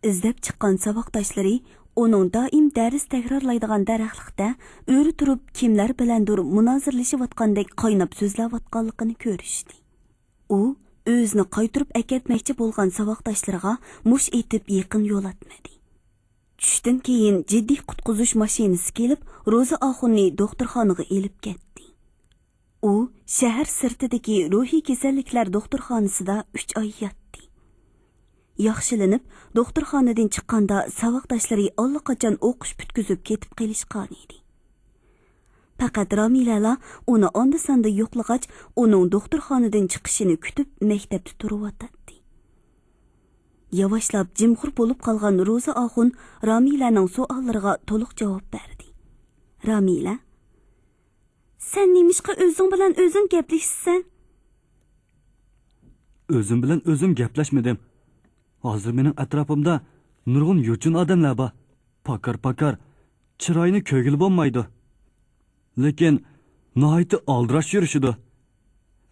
ئىزدەپ چىققان ساۋاقداشلىرى ئۇنىڭ دائىم دەرس تەكرارلايدىغان دەرەخلىكتە ئۆرە تۇرۇپ كىملەر بىلەندۇر مۇنازىرىلىشىۋاتقاندەك قايناپ سۆزلەۋاتقانلىقىنى كۆرۈشتى. ئۇ ئۆزىنى قايتۇرۇپ ئەكەتمەكچى بولغان ساۋاقداشلىرىغا مۇش ئېتىپ يېقىن يولاتمىدى. چۈشتىن كېيىن جىددىي قۇتقۇزۇش ماشىنىسى كېلىپ، روزا ئاخۇننى دوختۇرخانىغا ئېلىپ كەتتى. ئۇ شەھەر سىرتىدىكى روھىي كېسەللىكلەر دوختۇرخانىسىدا ئۈچ ئاي ياتتى. ياخشىلىنىپ، دوختۇرخانىدىن چىققاندا ساۋاقداشلىرى ئاللىقاچان ئوقۇش پۈتكۈزۈپ كېتىپ قېلىشقانىدى. پەقەت رامىلەلا ئۇنى ئاندا-ساندا يوقلىغاچ، ئۇنىڭ دوختۇرخانىدىن چىقىشىنى كۈتۈپ مەكتەپتە تۇرۇۋاتاتتى. ياۋاشلاپ جىمخۇر بولۇپ قالغان روزا ئاخۇن رامىلەنىڭ سوئاللىرىغا تولۇق جاۋاب بەردى. رامىلە، سەن نېمىشقا ئۆزۈڭ بىلەن ئۆزۈڭ گەپلىشىسەن؟ ئۆزۈم بىلەن ئۆزۈم گەپلەشمىدىم. ھازىر مېنىڭ ئەتراپىمدا نۇرغۇن يوچۇن ئادەملەر بار. پاكار-پاكار، چىرايىنى كۆرگىلى بولمايدۇ. لېكىن ناھايىتى ئالدىراش يۈرۈشىدۇ.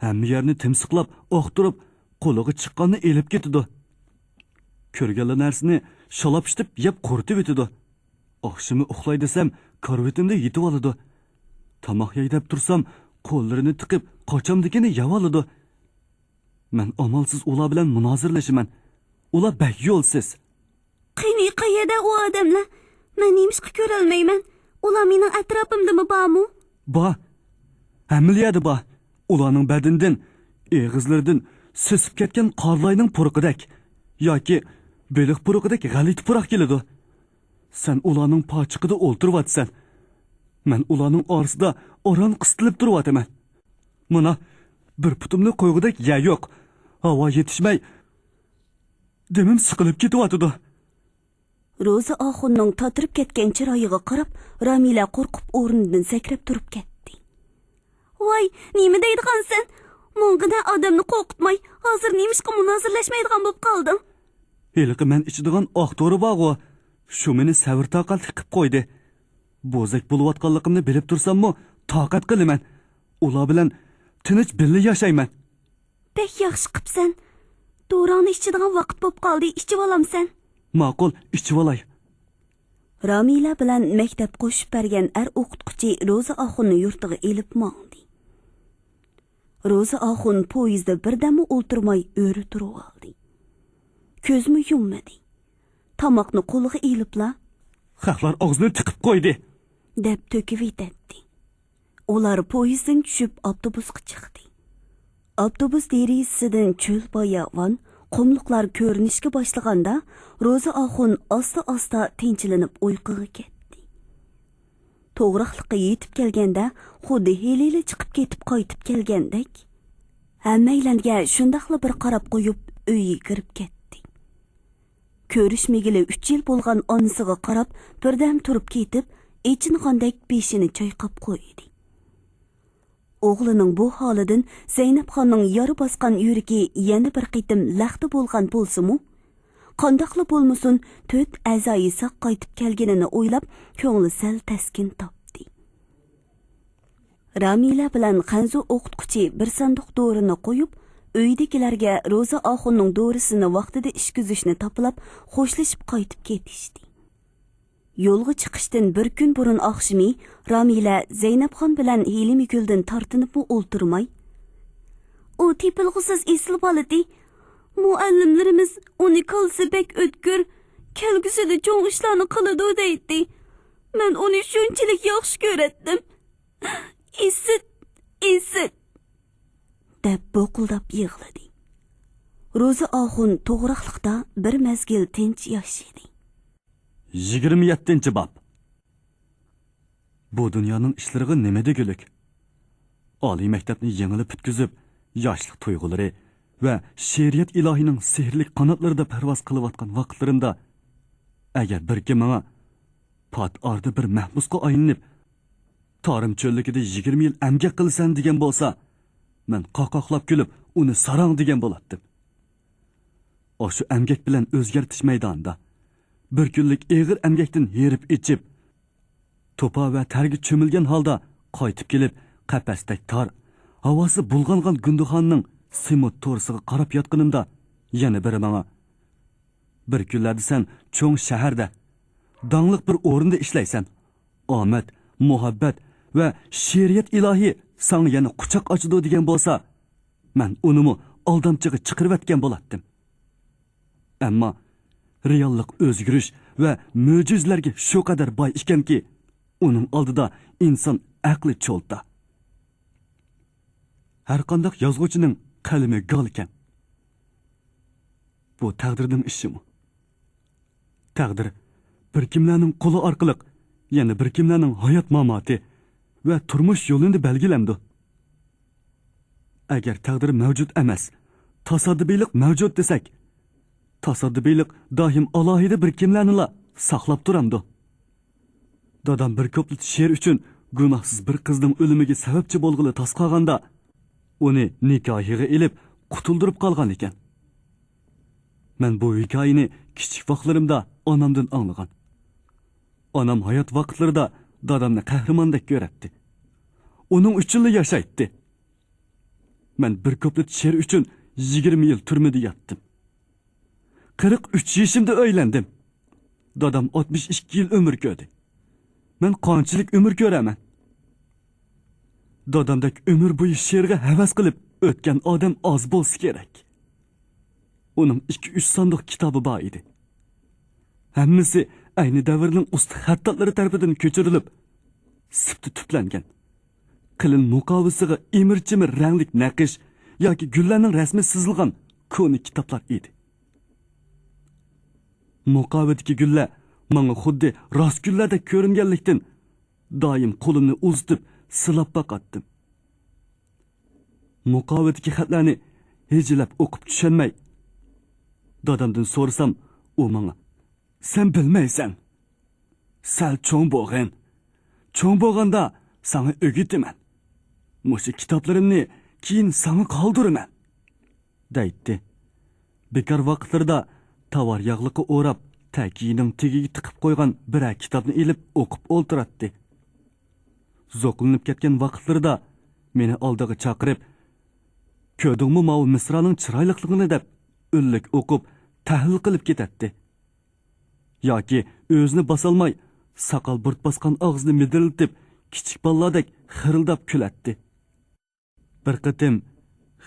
ھەممە يەرنى تىمسىقلاپ، ئاختۇرۇپ، قولىغا چىققاننى ئېلىپ كېتىدۇ. كۆرگەنلا نەرسىنى شالاپشىتىپ يەپ قۇرۇتۇۋېتىدۇ. ئاخشىمى ئۇخلاي دېسەم، كارىۋىتىمدا يېتىۋالىدۇ. تاماق يەي دەپ تۇرسام، قوللىرىنى تىقىپ، قاچامدىكىنى يەۋالىدۇ. مەن ئامالسىز ئۇلار بىلەن مۇنازىرىلىشىمەن. ئۇلار بەك يولسىز. قېنى، قەيەردە ئۇ ئادەملەر؟ مەن نېمىشقا كۆرەلمەيمەن؟ ئۇلار مېنىڭ ئەتراپىمدىمۇ بارمۇ؟ بار. ھەممىلا يەردە بار. ئۇلارنىڭ بەدىنىدىن ئېغىزلىرىدىن سېسىپ كەتكەن قارلاينىڭ پۇرىقىدەك ياكى بېلىق پۇرىقىدەك غەلىتە پۇراق كېلىدۇ. سەن ئۇلارنىڭ پاچىقىدا ئولتۇرۇۋاتىسەن. مەن ئۇلارنىڭ ئارىسىدا ئاران قىستىلىپ تۇرۇۋاتىمەن. مانا، بىر پۇتۇمنى قويغۇدەك يەر يوق. ھاۋا يېتىشمەي، دېمىم سىقىلىپ كېتىۋاتىدۇ. روزا ئاخۇننىڭ تاتىرىپ كەتكەن چىرايىغا قاراپ، رامىلە قورقۇپ ئورنىدىن سەكرەپ تۇرۇپ كەتتى. ۋاي، نېمە دەيدىغانسەن؟ ماڭغىنە ئادەمنى قورقۇتماي، ھازىر نېمىشقا مۇنازىرىلەشمەيدىغان بولۇپ قالدىڭ؟ ھېلىقى مەن ئىچىدىغان ئاق دورا بارغۇ، شۇ مېنى سەۋر-تاقەتلىك قىپ قويدى. بوزەك بولۇۋاتقانلىقىمنى بىلىپ تۇرساممۇ، تاقەت قىلىمەن. ئۇلار بىلەن تىنچ بىللە ياشايمەن. بەك ياخشى قىپسەن. دوراڭنى ئىچىدىغان ۋاقىت بوپ قالدى، ئىچىۋالامسەن؟ ماقۇل، ئىچىۋالاي. رامىلە بىلەن مەكتەپ قوشۇپ بەرگەن ئەر ئوقۇتقۇچى روزا ئاخۇننى يۇرتىغا ئېلىپ ماڭدى. روزا ئاخۇن پويىزدا بىردەممۇ ئولتۇرماي ئۆرە تۇرۇۋالدى. كۆزمۇ يۇممىدى. تاماقنى قولىغا ئېلىپلا، خەقلەر ئاغزىنى تىقىپ قويدى، دەپ تۆكۈۋېتەتتى. ئۇلار پويىزدىن چۈشۈپ ئاپتوبۇسقا چىقتى. ئاپتوبۇس دېرىزىسىدىن چۆل باياۋان، قۇملۇقلار كۆرۈنۈشكە باشلىغاندا، روزا ئاخۇن ئاستا-ئاستا تىنچلىنىپ ئۇيقۇغا كەتتى. توغراقلىققا يېتىپ كەلگەندە، خۇددى ھېلىلا چىقىپ كېتىپ قايتىپ كەلگەندەك، ھەممەيلەنگە شۇنداقلا بىر قاراپ قويۇپ، ئۆيىگە كىرىپ كەتتى. كۆرۈشمىگىلى ئۈچ يىل بولغان ئانىسىغا قاراپ، بىردەم تۇرۇپ كېتىپ، ئېچىنغاندەك بېشىنى چايقاپ قويدى. ئوغلىنىڭ بۇ ھالىدىن زەينەپخاننىڭ يارا باسقان يۈرىكى يەنە بىر قېتىم لەختە بولغان بولسىمۇ، قانداقلا بولمىسۇن، تۆت ئەزايى ساق قايتىپ كەلگىنىنى ئويلاپ، كۆڭلى سەل تەسكىن تاپتى. رامىلە بىلەن خەنزۇ ئوقۇتقۇچى بىر ساندۇق دورىنى قويۇپ، ئۆيدىكىلەرگە روزا ئاخۇننىڭ دورىسىنى ۋاقتىدا ئىچكۈزۈشنى تاپىلاپ، خوشلىشىپ قايتىپ كېتىشتى. يولغا چىقىشتىن بىر كۈن بۇرۇن ئاخشىمى رامىلە زەينەپخان بىلەن ھېلىمىگۈلدىن تارتىنىپمۇ ئولتۇرماي، ئۇ تېپىلغۇسىز ئېسىل بالىدى. مۇئەللىملىرىمىز ئۇنى كاللىسى بەك ئۆتكۈر، كەلگۈسىدە چوڭ ئىشلارنى قىلىدۇ دەيتتى. مەن ئۇنى شۇنچىلىك ياخشى كۆرەتتىم. ئىسىت، ئىسىت، دەپ بوقۇلداپ يىغلىدى. روزا ئاخۇن توغراقلىقتا بىر مەزگىل تىنچ ياشىدى. يىگىرمە يەتتىنچى باب. بۇ دۇنيانىڭ ئىشلىرىغا نېمە دېگۈلۈك؟ ئالىي مەكتەپنى يېڭىلا پۈتكۈزۈپ، ياشلىق تۇيغۇلىرى ۋە شېئىرىيەت ئىلاھىنىڭ سېھىرلىك قاناتلىرىدا پەرۋاز قىلىۋاتقان ۋاقىتلىرىمدا، ئەگەر بىر كىم ماڭا پات ئارىدا بىر مەھبۇسقا ئايلىنىپ، تارىم چۆللۈكىدە يىگىرمە يىل ئەمگەك قىلىسەن دېگەن بولسا، مەن قاقاقلاپ كۈلۈپ، ئۇنى ساراڭ دېگەن بولاتتىم. ئاشۇ ئەمگەك بىلەن ئۆزگەرتىش مەيدانىدا، بىر كۈنلۈك ئېغىر ئەمگەكتىن ھېرىپ ئېچىپ، توپا ۋە تەرگە چۆمۈلگەن ھالدا قايتىپ كېلىپ، قەپەستەك تار، ھاۋاسى بۇلغانغان گۈندىخانىنىڭ سېمونت تورۇسىغا قاراپ ياتقىنىمدا، يەنە بىرى ماڭا، «بىر كۈنلەردە سەن چوڭ شەھەردە، داڭلىق بىر ئورۇندا ئىشلەيسەن. ئامەت، مۇھەببەت ۋە شېئىرىيەت ئىلاھى ساڭا يەنە قۇچاق ئاچىدۇ دېگەن بولسا، مەن ئۇنىمۇ ئالدامچىغا چىقىرىۋەتكەن بولاتتىم.» ئەمما رېئاللىق ئۆزگىرىش ۋە مۆجىزىلەرگە شۇ قەدەر باي ئىكەنكى، ئۇنىڭ ئالدىدا ئىنسان ئەقلى چولتا. ھەرقانداق يازغۇچىنىڭ قەلىمى گال ئىكەن. بۇ تەقدىرنىڭ ئىشىمۇ؟ تەقدىر بىر كىملەرنىڭ قولى ئارقىلىق يەنە بىر كىملەرنىڭ ھايات-ماماتى ۋە تۇرمۇش يولىنى بەلگىلەمدۇ؟ ئەگەر تەقدىر مەۋجۇت ئەمەس، تاسادىپىيلىق مەۋجۇت دېسەك، تاسادىپىيلىق دائىم ئالاھىدە بىر كىملەرنىلا ساقلاپ تۇرامدۇ؟ دادام بىر كۇپلېت شېئىر ئۈچۈن گۇناھسىز بىر قىزنىڭ ئۆلۈمىگە سەۋەبچى بولغىلى تاس قالغاندا، ئۇنى نىكاھىغا ئېلىپ، قۇتۇلدۇرۇپ قالغان ئىكەن. مەن بۇ ھېكايىنى كىچىك ۋاقىتلىرىمدا ئانامدىن ئاڭلىغان. ئانام ھايات ۋاقىتلىرىدا دادامنى قەھرىماندەك كۆرەتتى. ئۇنىڭ ئۈچۈنلا ياشايتتى. مەن بىر كۇپلېت شېئىر ئۈچۈن يىگىرمە يىل تۈرمىدە ياتتىم. قىرىق ئۈچ يېشىمدا ئۆيلەندىم. دادام ئاتمىش ئىككى يىل ئۆمۈر كۆردى. مەن قانچىلىك ئۆمۈر كۆرەمەن؟ دادامدەك ئۆمۈر بويى شېئىرغا ھەۋەس قىلىپ ئۆتكەن ئادەم ئاز بولسا كېرەك. ئۇنىڭ ئىككى-ئۈچ ساندۇق كىتابى بار ئىدى. ھەممىسى ئەينى دەۋرنىڭ ئۇستا خەتتاتلىرى تەرىپىدىن كۆچۈرۈلۈپ، سىپتا تۈپلەنگەن، قېلىن مۇقاۋىسىغا ئىمىر-چىمىر رەڭلىك نەقىش ياكى گۈللەرنىڭ رەسمى سىزىلغان كونا كىتابلار ئىدى. مۇقاۋىدىكى گۈللەر ماڭا خۇددى راست گۈللەردەك كۆرۈنگەنلىكتىن، دائىم قولۇمنى ئۇزىتىپ سىلاپ باقاتتىم. مۇقاۋىدىكى خەتلەرنى ھىجىلەپ ئوقۇپ چۈشەنمەي، دادامدىن سورىسام، ئۇ ماڭا، «سەن بىلمەيسەن. سەل چوڭ بولغىن. چوڭ بولغاندا ساڭا ئۆگىتىمەن. مۇشۇ كىتابلىرىمنى كېيىن ساڭا قالدۇرىمەن.» دەيتتى. بىكار ۋاقىتلىرىدا تاۋار ياغلىقى ئوراپ، تەكىيىنىڭ تېگىگە تىقىپ قويغان بىرەر كىتابنى ئېلىپ ئوقۇپ ئولتۇراتتى. زوقلىنىپ كەتكەن ۋاقىتلىرىدا مېنى ئالدىغا چاقىرىپ، «كۆردۈڭمۇ ماۋۇ مىسرانىڭ چىرايلىقلىقىنى؟» دەپ، ئۈنلۈك ئوقۇپ، تەھلىل قىلىپ كېتەتتى. ياكى ئۆزىنى باسالماي، ساقال بۇرۇت باسقان ئاغزىنى مىدىرلىتىپ، كىچىك بالىلاردەك خىرىلداپ كۈلەتتى. بىر قېتىم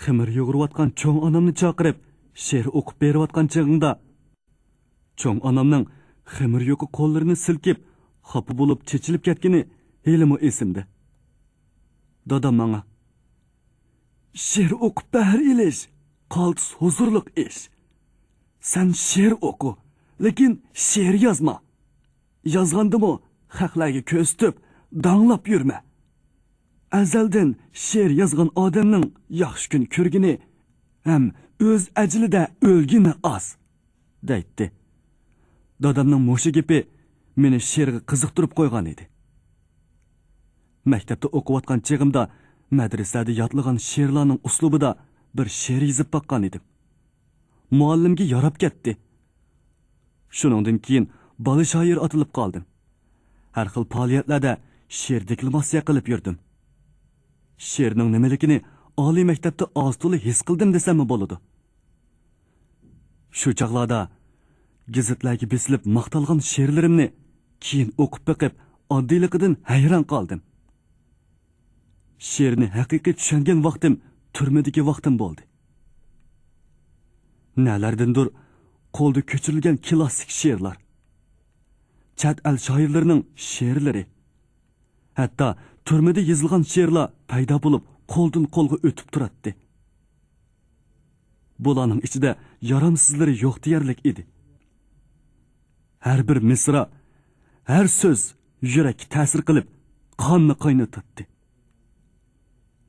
خېمىر يۇغۇرۇۋاتقان چوڭ ئانامنى چاقىرىپ، شېئىر ئوقۇپ بېرىۋاتقان چېغىڭدا، چوڭ ئانامنىڭ خېمىر يۇقا قوللىرىنى سىلكىپ، خاپا بولۇپ چېچىلىپ كەتكىنى ھېلىمۇ ئېسىمدە. دادام ماڭا، «شېئىر ئوقۇپ بەھر ئېلىش قالتىس ھۇزۇرلۇق ئىش. سەن شېئىر ئوقۇ، لېكىن شېئىر يازما. يازغاندىمۇ خەقلەرگە كۆرسىتىپ، داڭلاپ يۈرمە. ئەزەلدىن شېئىر يازغان ئادەمنىڭ ياخشى كۈن كۆرگىنى ھەم ئۆز ئەجىلىدە ئۆلگىنى ئاز.» دەيتتى. دادامنىڭ مۇشۇ گېپى مېنى شېئىرغا قىزىقتۇرۇپ قويغان ئىدى. مەكتەپتە ئوقۇۋاتقان چېغىمدا مەدرىسەدە يادلىغان شېئىرلارنىڭ ئۇسلۇبىدا بىر شېئىر يېزىپ باققان ئىدىم. مۇئەللىمگە ياراپ كەتتى. شۇنىڭدىن كېيىن بالا شائىر ئاتىلىپ قالدىم. ھەر خىل پائالىيەتلەردە شېئىر دېكلاماتسىيە قىلىپ يۈردۈم. شېئىرنىڭ نېمىلىكىنى ئالىي مەكتەپتە ئاز-تولا ھېس قىلدىم دېسەممۇ بولىدۇ. شۇ چاغلاردا گېزىتلەرگە بېسىلىپ ماختالغان شېئىرلىرىمنى كېيىن ئوقۇپ بېقىپ، ئاددىيلىقىدىن ھەيران قالدىم. شېئىرنى ھەقىقىي چۈشەنگەن ۋاقتىم تۈرمىدىكى ۋاقتىم بولدى. نەلەردىندۇر قولدا كۆچۈرۈلگەن كىلاسسىك شېئىرلار، چەت ئەل شائىرلىرىنىڭ شېئىرلىرى، ھەتتا تۈرمىدە يېزىلغان شېئىرلار پەيدا بولۇپ، قولدىن قولغا ئۆتۈپ تۇراتتى. بۇلارنىڭ ئىچىدە يارامسىزلىرى يوق دېيەرلىك ئىدى. ھەر بىر مىسرا، ھەر سۆز يۈرەككە تەسىر قىلىپ، قاننى قاينىتاتتى.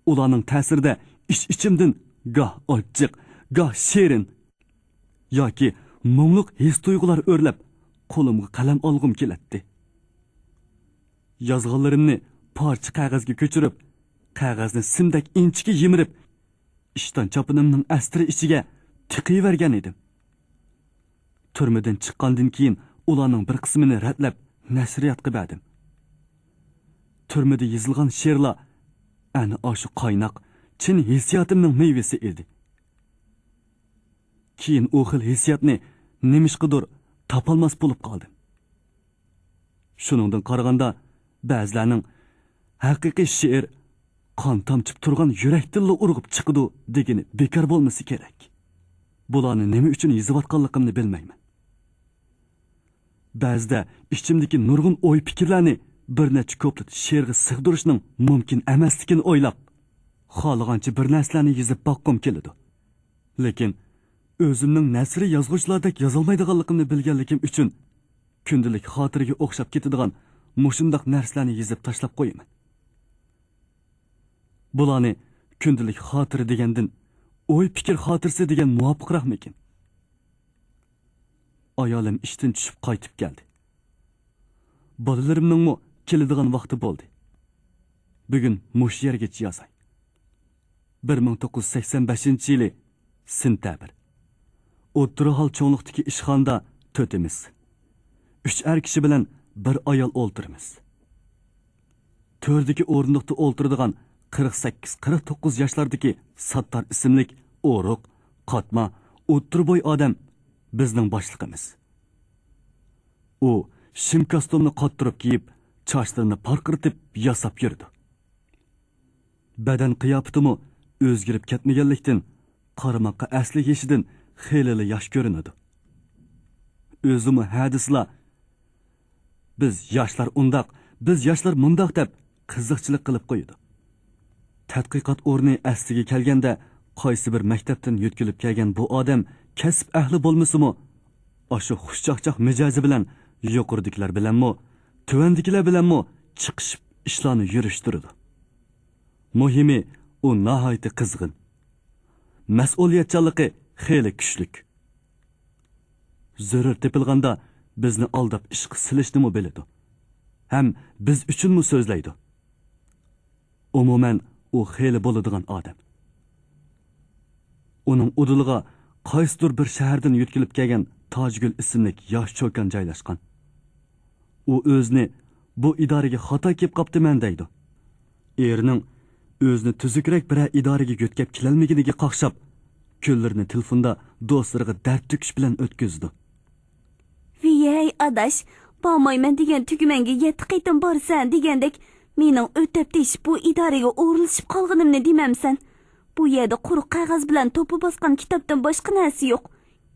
ئۇلارنىڭ تەسىرىدە ئىچ-ئىچىمدىن گاھ ئاچچىق، گاھ شېرىن ياكى مۇڭلۇق ھېس-تۇيغۇلار ئۆرلەپ، قولۇمغا قەلەم ئالغۇم كېلەتتى. يازغانلىرىمنى پارچە قەغەزگە كۆچۈرۈپ، قەغەزنى سىمدەك ئىنچىكە يىمىرىپ، ئىشتان چاپىنىمنىڭ ئەستىرى ئىچىگە تىقىۋەرگەن ئىدىم. تۈرمىدىن چىققاندىن كېيىن ئۇلارنىڭ بىر قىسمىنى رەتلەپ، نەشرىياتقا بەردىم. تۈرمىدە يېزىلغان شېئىرلار ئەنە ئاشۇ قايناق، چىن ھېسسىياتىمنىڭ مېۋىسى ئىدى. كېيىن ئۇ خىل ھېسسىياتنى نېمىشقىدۇر تاپالماس بولۇپ قالدىم. شۇنىڭدىن قارىغاندا، بەزىلەرنىڭ «ھەقىقىي شېئىر قان تامچىپ تۇرغان يۈرەكتىنلا ئۇرغۇپ چىقىدۇ» دېگىنى بىكار بولمىسا كېرەك. بۇلارنى نېمە ئۈچۈن يېزىۋاتقانلىقىمنى بىلمەيمەن. بەزىدە ئىچىمدىكى نۇرغۇن ئوي-پىكىرلەرنى بىر نەچچە كۇپلېت شېئىرغا سىغدۇرۇشنىڭ مۇمكىن ئەمەسلىكىنى ئويلاپ، خالىغانچە بىر نەرسىلەرنى يېزىپ باققۇم كېلىدۇ. لېكىن ئۆزۈمنىڭ نەسرىي يازغۇچىلاردەك يازالمايدىغانلىقىمنى بىلگەنلىكىم ئۈچۈن، كۈندىلىك خاتىرىگە ئوخشاپ كېتىدىغان مۇشۇنداق نەرسىلەرنى يېزىپ تاشلاپ قويىمەن. بۇلارنى كۈندىلىك خاتىرە دېگەندىن، ئوي-پىكىر خاتىرىسى دېگەن مۇۋاپىقراقمىكىن؟ ئايالىم ئىشتىن چۈشۈپ قايتىپ كەلدى. بالىلىرىمنىڭمۇ كېلىدىغان ۋاقتى بولدى. بۈگۈن مۇشۇ يەرگىچە يازاي. بىر مىڭ توققۇز يۈز سەكسەن بەشىنچى يىلى سېنتەبىر. ئوتتۇرا ھال چوڭلۇقتىكى ئىشخانىدا تۆتىمىز. ئۈچ ئەر كىشى بىلەن بىر ئايال ئولتۇرىمىز. تۆردىكى ئورۇندۇقتا ئولتۇرىدىغان قىرىق سەككىز، قىرىق توققۇز ياشلاردىكى ساتتار ئىسىملىك ئورۇق، قاتما، ئوتتۇرا بوي ئادەم بىزنىڭ باشلىقىمىز. ئۇ شىم كاستۇمنى قاتتۇرۇپ كىيىپ، چاچلىرىنى پارقىرىتىپ ياساپ يۈرىدۇ. بەدەن قىياپىتىمۇ ئۆزگىرىپ كەتمىگەنلىكتىن، قارىماققا ئەسلى يېشىدىن خېلىلا ياش كۆرۈنىدۇ. ئۆزىمۇ ھە دېسىلا، «بىز ياشلار ئۇنداق، بىز ياشلار مۇنداق» دەپ قىزىقچىلىق قىلىپ قويىدۇ. تەتقىقات ئورنى ئەسلىگە كەلگەندە، قايسى بىر مەكتەپتىن يۆتكىلىپ كەلگەن بۇ ئادەم كەسىپ ئەھلى بولمىسىمۇ، ئاشۇ خۇشچاقچاق مىجەزى بىلەن يۇقىرىدىكىلەر بىلەنمۇ، تۆۋەندىكىلەر بىلەنمۇ چىقىشىپ ئىشلارنى يۈرۈشتۈرىدۇ. مۇھىمى، ئۇ ناھايىتى قىزغىن. مەسئۇلىيەتچانلىقى خېلى كۈچلۈك. زۆرۈر تېپىلغاندا بىزنى ئالداپ ئىشقا سېلىشنىمۇ بىلىدۇ. ھەم بىز ئۈچۈنمۇ سۆزلەيدۇ. ئومۇمەن، ئۇ خېلى بولىدىغان ئادەم. ئۇنىڭ ئۇدۇلىغا قايسىدۇر بىر شەھەردىن يۆتكىلىپ كەلگەن تاجگۈل ئىسىملىك ياش چوكان جايلاشقان. ئۇ ئۆزىنى «بۇ ئىدارىگە خاتا كېلىپ قاپتىمەن» دەيدۇ. ئېرىنىڭ ئۆزىنى تۈزۈكرەك بىرەر ئىدارىگە يۆتكەپ كېلەلمىگىنىگە قاقشاپ، كۈنلىرىنى تېلېفوندا دوستلىرىغا دەرد تۆكۈش بىلەن ئۆتكۈزىدۇ. «ۋىيەي ئاداش، بارمايمەن دېگەن تۈگمەڭگە يەتتە قېتىم بارىسەن» دېگەندەك، مېنىڭ ئۆتەپ تېشىپ بۇ ئىدارىگە ئورۇنلىشىپ قالغىنىمنى دېمەمسەن؟ بۇ يەردە قۇرۇق قەغەز بىلەن توپا باسقان كىتابتىن باشقا نەرسە يوق.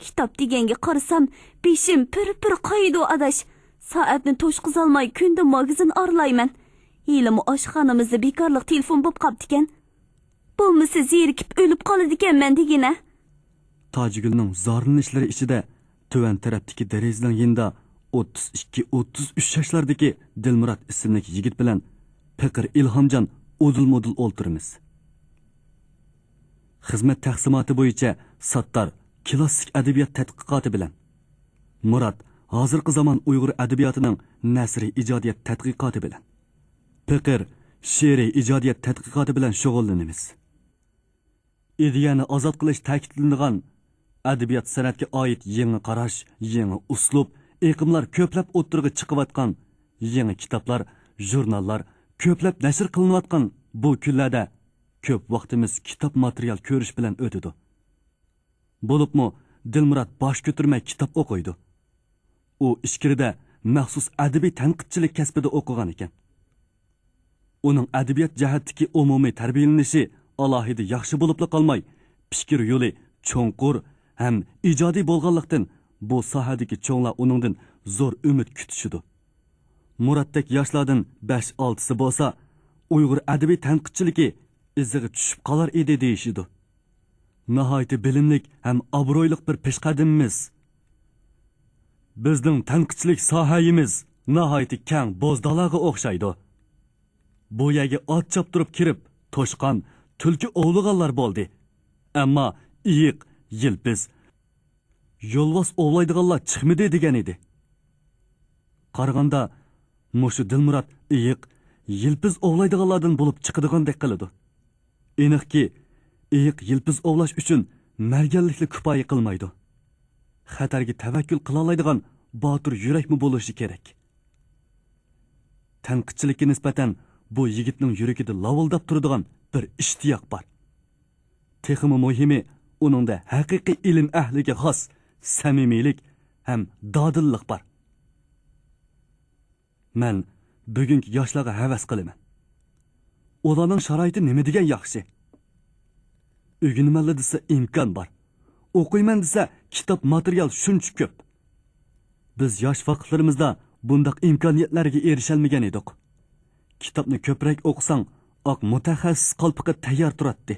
كىتاب دېگەنگە قارىسام، بېشىم پۈر-پۈر قايىدۇ، ئاداش. سائەتنى توشقۇزالماي، كۈندە ماگىزىن ئارىلايمەن. ھېلىمۇ ئاشخانىمىزدا بىكارلىق تېلېفون بوپ قاپتىكەن. بولمىسا زېرىكىپ ئۆلۈپ قالىدىكەنمەن دېگىنە. تاجگۈلنىڭ زارلىنىشلىرى ئىچىدە تۆۋەن تەرەپتىكى دېرىزىنىڭ يېنىدا ئوتتۇز ئىككى، ئوتتۇز ئۈچ ياشلاردىكى دىلمۇرات ئىسىملىك يىگىت بىلەن پېقىر ئىلھامجان ئۇدۇل-مۇدۇل ئولتۇرىمىز. خىزمەت تەقسىماتى بويىچە ساتتار كىلاسسىك ئەدەبىيات تەتقىقاتى بىلەن، مۇرات ھازىرقى زامان ئۇيغۇر ئەدەبىياتىنىڭ نەسرىي ئىجادىيەت تەتقىقاتى بىلەن، پېقىر شېئىرىي ئىجادىيەت تەتقىقاتى بىلەن شۇغۇللىنىمىز. ئىدىيەنى ئازاد قىلىش تەكىتلىنىدىغان، ئەدەبىيات سەنئەتكە ئائىت يېڭى قاراش، يېڭى ئۇسلۇب، ئېقىملار كۆپلەپ ئوتتۇرىغا چىقىۋاتقان، يېڭى كىتابلار، ژۇرناللار كۆپلەپ نەشر قىلىنىۋاتقان بۇ كۈنلەردە كۆپ ۋاقتىمىز كىتاب ماتېرىيال كۆرۈش بىلەن ئۆتىدۇ. بولۇپمۇ دىلمۇرات باش كۆتۈرمەي كىتاب ئوقۇيدۇ. ئۇ ئىچكىرىدە مەخسۇس ئەدەبىي تەنقىدچىلىك كەسپىدە ئوقۇغان ئىكەن. ئۇنىڭ ئەدەبىيات جەھەتتىكى ئومۇمىي تەربىيەلىنىشى ئالاھىدە ياخشى بولۇپلا قالماي، پىكىر يولى چوڭقۇر ھەم ئىجادىي بولغانلىقتىن، بۇ ساھەدىكى چوڭلار ئۇنىڭدىن زور ئۈمىد كۈتۈشىدۇ. مۇراتتەك ياشلاردىن بەش-ئالتىسى بولسا، ئۇيغۇر ئەدەبىي تەنقىدچىلىكى ئىزىغا چۈشۈپ قالار ئىدى دېيىشىدۇ. ناھايىتى بىلىملىك ھەم ئابرۇيلۇق بىر پېشقەدىمىمىز. بىزنىڭ تەنقىدچىلىك ساھەيىمىز ناھايىتى كەڭ بوزدالاغا ئوخشايدۇ. بۇ يەرگە ئات چاپتۇرۇپ كىرىپ، توشقان، تۈلكە ئوۋلىغانلار بولدى. ئەمما ئېيىق، يىلپىز، يولۋاس ئوۋلايدىغانلار چىقمىدى دېگەن ئىدى. قارىغاندا، مۇشۇ دىلمۇرات ئېيىق، يىلپىز ئوۋلايدىغانلاردىن بولۇپ چىقىدىغاندەك قىلىدۇ. ئېنىقكى، ئېيىق، يىلپىز ئوۋلاش ئۈچۈن مەرگەنلىكلا كۇپايە قىلمايدۇ. خەتەرگە تەۋەككۈل قىلالايدىغان باتۇر يۈرەكمۇ بولۇشى كېرەك. تەنقىدچىلىككە نىسبەتەن بۇ يىگىتنىڭ يۈرىكىدە لاۋۇلداپ تۇرىدىغان بىر ئىشتىياق بار. تېخىمۇ مۇھىمى، ئۇنىڭدا ھەقىقىي ئىلىم ئەھلىگە خاس سەمىمىيلىك ھەم دادىللىق بار. مەن بۈگۈنكى ياشلارغا ھەۋەس قىلىمەن. ئۇلارنىڭ شارائىتى نېمە دېگەن ياخشى! ئۆگىنىمەنلا دېسە ئىمكان بار. ئوقۇيمەن دېسە كىتاب، ماتېرىيال شۇنچە كۆپ. بىز ياش ۋاقىتلىرىمىزدا بۇنداق ئىمكانىيەتلەرگە ئېرىشەلمىگەن ئىدۇق. كىتابنى كۆپرەك ئوقۇساڭ، ئاق مۇتەخەسسىس قالپىقى تەييار تۇراتتى.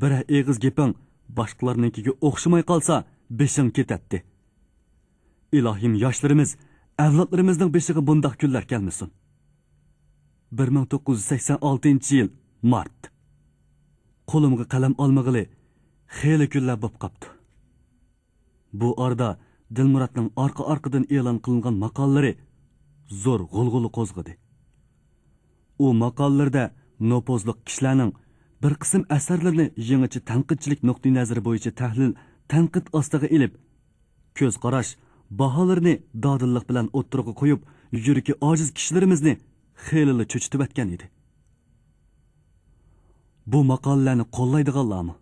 بىرەر ئېغىز گېپىڭ باشقىلارنىڭكىگە ئوخشىماي قالسا، بېشىڭ كېتەتتى. ئىلاھىم، ياشلىرىمىز، ئەۋلادلىرىمىزنىڭ بېشىغا بۇنداق كۈنلەر كەلمىسۇن. بىر مىڭ توققۇز يۈز سەكسەن ئالتىنچى يىل، مارت. قولۇمغا قەلەم ئالمىغىلى خېلى كۈنلەر بوپ قاپتۇ. بۇ ئارىدا دىلمۇراتنىڭ ئارقا-ئارقىدىن ئېلان قىلىنغان ماقالىلىرى زور غۇلغۇلا قوزغىدى. ئۇ ماقالىلىرىدە نوپۇزلۇق كىشىلەرنىڭ بىر قىسىم ئەسەرلىرىنى يېڭىچە تەنقىدچىلىك نۇقتىئىنەزىرى بويىچە تەھلىل، تەنقىد ئاستىغا ئېلىپ، كۆز قاراش، باھالىرىنى دادىللىق بىلەن ئوتتۇرىغا قويۇپ، يۈرىكى ئاجىز كىشىلىرىمىزنى خېلىلا چۆچۈتۈۋەتكەن ئىدى. بۇ ماقالىلەرنى قوللايدىغانلارمۇ،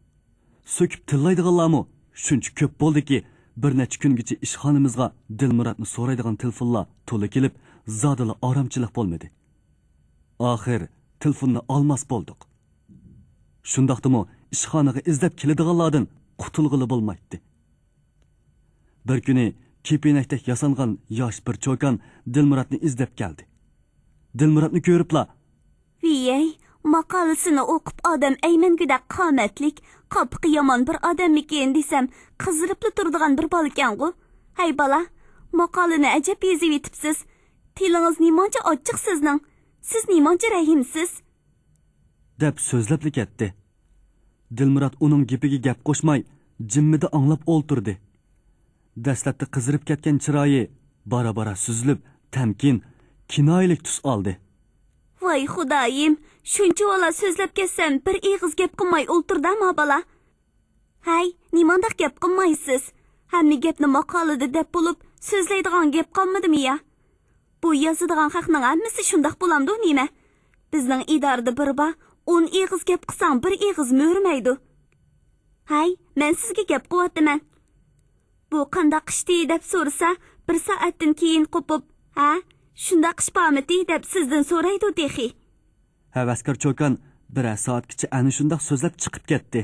سۆكۈپ تىللايدىغانلارمۇ شۇنچە كۆپ بولدىكى، بىر نەچچە كۈنگىچە ئىشخانىمىزغا دىلمۇراتنى سورايدىغان تېلېفونلار تولا كېلىپ، زادىلا ئارامچىلىق بولمىدى. ئاخىر تېلېفوننى ئالماس بولدۇق. شۇنداقتىمۇ ئىشخانىغا ئىزدەپ كېلىدىغانلاردىن قۇتۇلغىلى بولمايتتى. بىر كۈنى كېپىنەكتەك ياسانغان ياش بىر چوكان دىلمۇراتنى ئىزدەپ كەلدى. دىلمۇراتنى كۆرۈپلا، ۋىيەي، ماقالىسىنى ئوقۇپ ئادەم ئەيمەنگۈدەك قامەتلىك، قاپىقى يامان بىر ئادەممىكىن دېسەم، قىزىرىپلا تۇرىدىغان بىر بالىكەنغۇ. ھەي بالا، ماقالىنى ئەجەب يېزىۋېتىپسىز. تىلىڭىز نېمانچە ئاچچىق سىزنىڭ؟ سىز نېمانچە رەھىمسىز؟ دەپ سۆزلەپلا كەتتى. دىلمۇرات ئۇنىڭ گېپىگە گەپ قوشماي، جىممىدە ئاڭلاپ ئولتۇردى. دەسلەپتە قىزىرىپ كەتكەن چىرايى بارا-بارا سۈزۈلۈپ، تەمكىن، كىنايىلىك تۈس ئالدى. ۋاي خۇدايىم، شۇنچىۋالا سۆزلەپ كەتسەم، بىر ئېغىز گەپ قىلماي ئولتۇردى ما بالا. ھەي، نېمانداق گەپ قىلمايسىز؟ ھەممە گەپنى ماقالىدە دەپ بولۇپ، سۆزلەيدىغان گەپ قالمىدىمۇ يا؟ بۇ يازىدىغان خەقنىڭ ھەممىسى شۇنداق بولامدۇ نېمە؟ بىزنىڭ ئىدارىدە بىر بار، ئون ئېغىز گەپ قىلساڭ، بىر ئېغىز مۆرىمەيدۇ. ھەي، مەن سىزگە گەپ قىلىۋاتىمەن. بۇ قانداق ئىشتى دەپ سورىسا، بىر سائەتتىن كېيىن قوپۇپ، ھە، شۇنداق ئىش بارمىتى دەپ سىزدىن سورايدۇ تېخى. ھەۋەسكار چوكان بىرەر سائەتكىچە ئەنە شۇنداق سۆزلەپ چىقىپ كەتتى.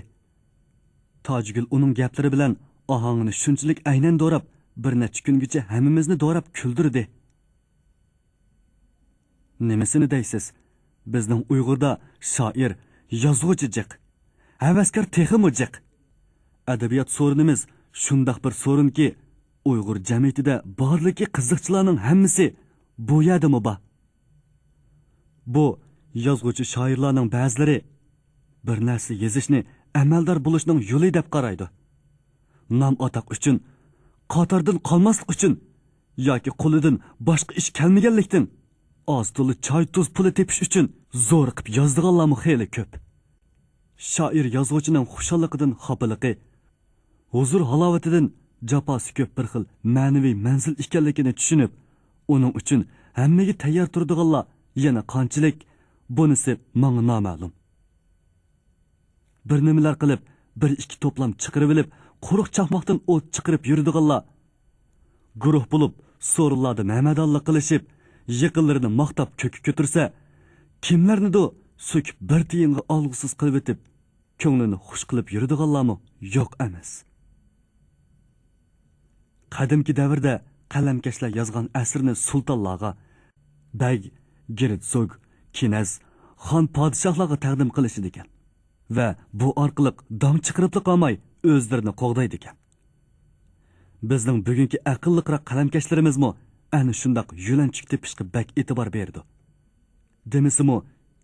تاجىگۈل ئۇنىڭ گەپلىرى بىلەن ئاھاڭىنى شۇنچىلىك ئەينەن دوراپ، بىر نەچچە كۈنگىچە ھەممىمىزنى دوراپ كۈلدۈردى. نېمىسىنى دەيسىز؟ بىزنىڭ ئۇيغۇردا شائىر، يازغۇچى جىق، ھەۋەسكار تېخىمۇ جىق. ئەدەبىيات سورۇنىمىز شۇنداق بىر سورۇنكى، ئۇيغۇر جەمئىيىتىدە بارلىقى قىزىقچىلارنىڭ ھەممىسى بۇ يەردىمۇ بار. بۇ يازغۇچى شائىرلارنىڭ بەزىلىرى بىر نەرسە يېزىشنى ئەمەلدار بولۇشنىڭ يولى دەپ قارايدۇ. نام-ئاتاق ئۈچۈن، قاتاردىن قالماسلىق ئۈچۈن ياكى قولىدىن باشقا ئىش كەلمىگەنلىكتىن، ئاز-تولا چاي-تۇز پۇلى تېپىش ئۈچۈن زورۇقۇپ يازىدىغانلارمۇ خېلى كۆپ. شائىر يازغۇچىنىڭ خۇشاللىقىدىن خاپىلىقى، ھۇزۇر-ھالاۋىتىدىن جاپاسى كۆپ بىر خىل مەنىۋى مەنزىل ئىكەنلىكىنى چۈشىنىپ، ئۇنىڭ ئۈچۈن ھەممىگە تەييار تۇرىدىغانلار يەنە قانچىلىك، بۇنىسى ماڭا نامەلۇم. بىر نېمىلەر قىلىپ، بىر ئىككى توپلام چىقىرىۋېلىپ، قۇرۇق چاقماقتىن ئوت چىقىرىپ يۈرىدىغانلار گۇرۇھ بولۇپ، سورۇنلاردا مەمەدانلىق قىلىشىپ، يېقىنلىرىنى ماختاپ كۆككە كۆتۈرسە، كىملەرنىدۇ سۆكۈپ بىر تىيىنغا ئالغۇسىز قىلىۋېتىپ، كۆڭلىنى خۇش قىلىپ يۈرىدىغانلارمۇ يوق ئەمەس. قەدىمكى دەۋردە قەلەمكەشلەر يازغان ئەسىرىنى سۇلتانلارغا، بەگ، گېرتسوگ، كىنەز، خان پادىشاھلارغا تەقدىم قىلىشىدىكەن ۋە بۇ ئارقىلىق داڭ چىقىرىپلا قالماي، ئۆزلىرىنى قوغدايدىكەن. بىزنىڭ بۈگۈنكى ئەقىللىقراق قەلەمكەشلىرىمىزمۇ ئەنە شۇنداق يۆلەنچۈك تېپىشقا بەك ئېتىبار بېرىدۇ. دېمىسىمۇ،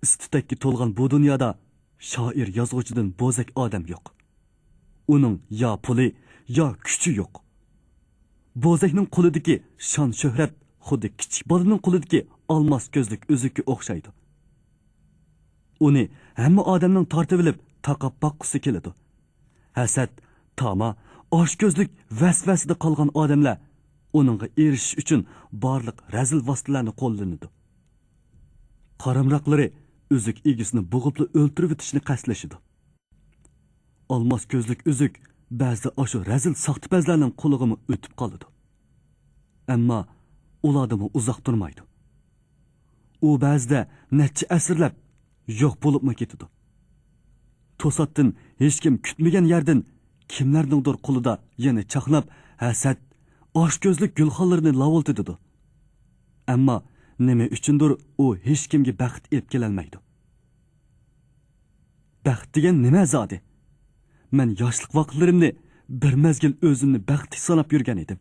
ئىس-تۈتەككە تولغان بۇ دۇنيادا شائىر، يازغۇچىدىن بوزەك ئادەم يوق. ئۇنىڭ يا پۇلى، يا كۈچى يوق. بوزەكنىڭ قولىدىكى شان-شۆھرەت خۇددى كىچىك بالىنىڭ قولىدىكى ئالماس كۆزلۈك ئۈزۈككە ئوخشايدۇ. ئۇنى ھەممە ئادەمنىڭ تارتىۋېلىپ تاقاپ باققۇسى كېلىدۇ. ھەسەت، تاما، ئاچكۆزلۈك ۋەسۋەسىدە قالغان ئادەملەر ئۇنىڭغا ئېرىشىش ئۈچۈن بارلىق رەزىل ۋاسىتىلەرنى قوللىنىدۇ. قارامراقلىرى ئۈزۈك ئىگىسىنى بوغۇپلا ئۆلتۈرۈۋېتىشنى قەستلىشىدۇ. ئالماس كۆزلۈك ئۈزۈك بەزىدە ئاشۇ رەزىل ساختىپەزلەرنىڭ قولىغىمۇ ئۆتۈپ قالىدۇ. ئەمما ئۇلاردىمۇ ئۇزاق تۇرمايدۇ. ئۇ بەزىدە نەچچە ئەسىرلەپ يوق بولۇپمۇ كېتىدۇ. توساتتىن ھېچكىم كۈتمىگەن يەردىن كىملەرنىڭدۇر قولىدا يەنە چاقناپ، ھەسەت، ئاچكۆزلۈك گۈلخانلىرىنى لاۋۇلدىتىدۇ. ئەمما نېمە ئۈچۈندۇر ئۇ ھېچكىمگە بەخت ئېلىپ كېلەلمەيدۇ. بەخت دېگەن نېمە زادى؟ مەن ياشلىق ۋاقىتلىرىمنى بىر مەزگىل ئۆزۈمنى بەختلىك ساناپ يۈرگەن ئىدىم.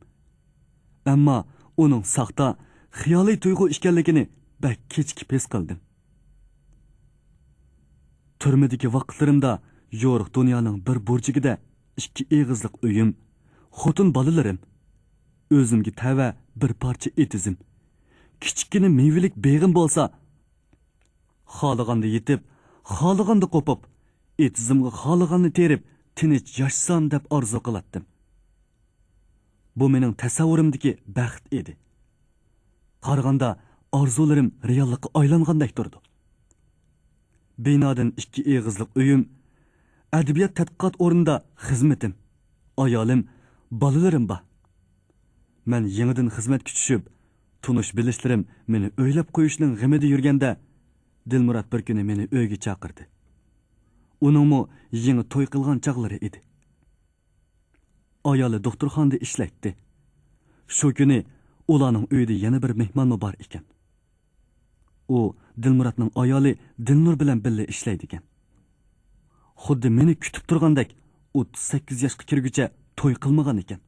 ئەمما ئۇنىڭ ساختا، خىيالىي تۇيغۇ ئىكەنلىكىنى بەك كېچىكىپ ھېس قىلدىم. تۈرمىدىكى ۋاقىتلىرىمدا يورۇق دۇنيانىڭ بىر بۇرجىكىدە ئىككى ئېغىزلىق ئۆيۈم، خوتۇن بالىلىرىم، ئۆزۈمگە تەۋە بىر پارچە ئېتىزىم، كىچىككىنە مېۋىلىك بېغىم بولسا، خالىغاندا يېتىپ، خالىغاندا قوپۇپ، ئېتىزىمغا خالىغاننى تېرىپ، تىنچ ياشىسام دەپ ئارزۇ قىلاتتىم. بۇ مېنىڭ تەسەۋۋۇرۇمدىكى بەخت ئىدى. قارىغاندا ئارزۇلىرىم رېئاللىققا ئايلانغاندەك تۇرىدۇ. بىنادىن ئىككى ئېغىزلىق ئۆيۈم، ئەدەبىيات تەتقىقات ئورنىدا خىزمىتىم، ئايالىم، بالىلىرىم بار. مەن يېڭىدىن خىزمەتكە چۈشۈپ، تونۇش بىلىشلىرىم مېنى ئۆيلەپ قويۇشنىڭ غېمىدە يۈرگەندە، دىلمۇرات بىر كۈنى مېنى ئۆيىگە چاقىردى. ئۇنىڭمۇ يېڭى توي قىلغان چاغلىرى ئىدى. ئايالى دوختۇرخانىدا ئىشلەيتتى. شۇ كۈنى ئۇلارنىڭ ئۆيىدە يەنە بىر مېھمانمۇ بار ئىكەن. ئۇ دىلمۇراتنىڭ ئايالى دىلنۇر بىلەن بىللە ئىشلەيدىكەن. خۇددى مېنى كۈتۈپ تۇرغاندەك، ئوتتۇز سەككىز ياشقا كىرگۈچە توي قىلمىغان ئىكەن.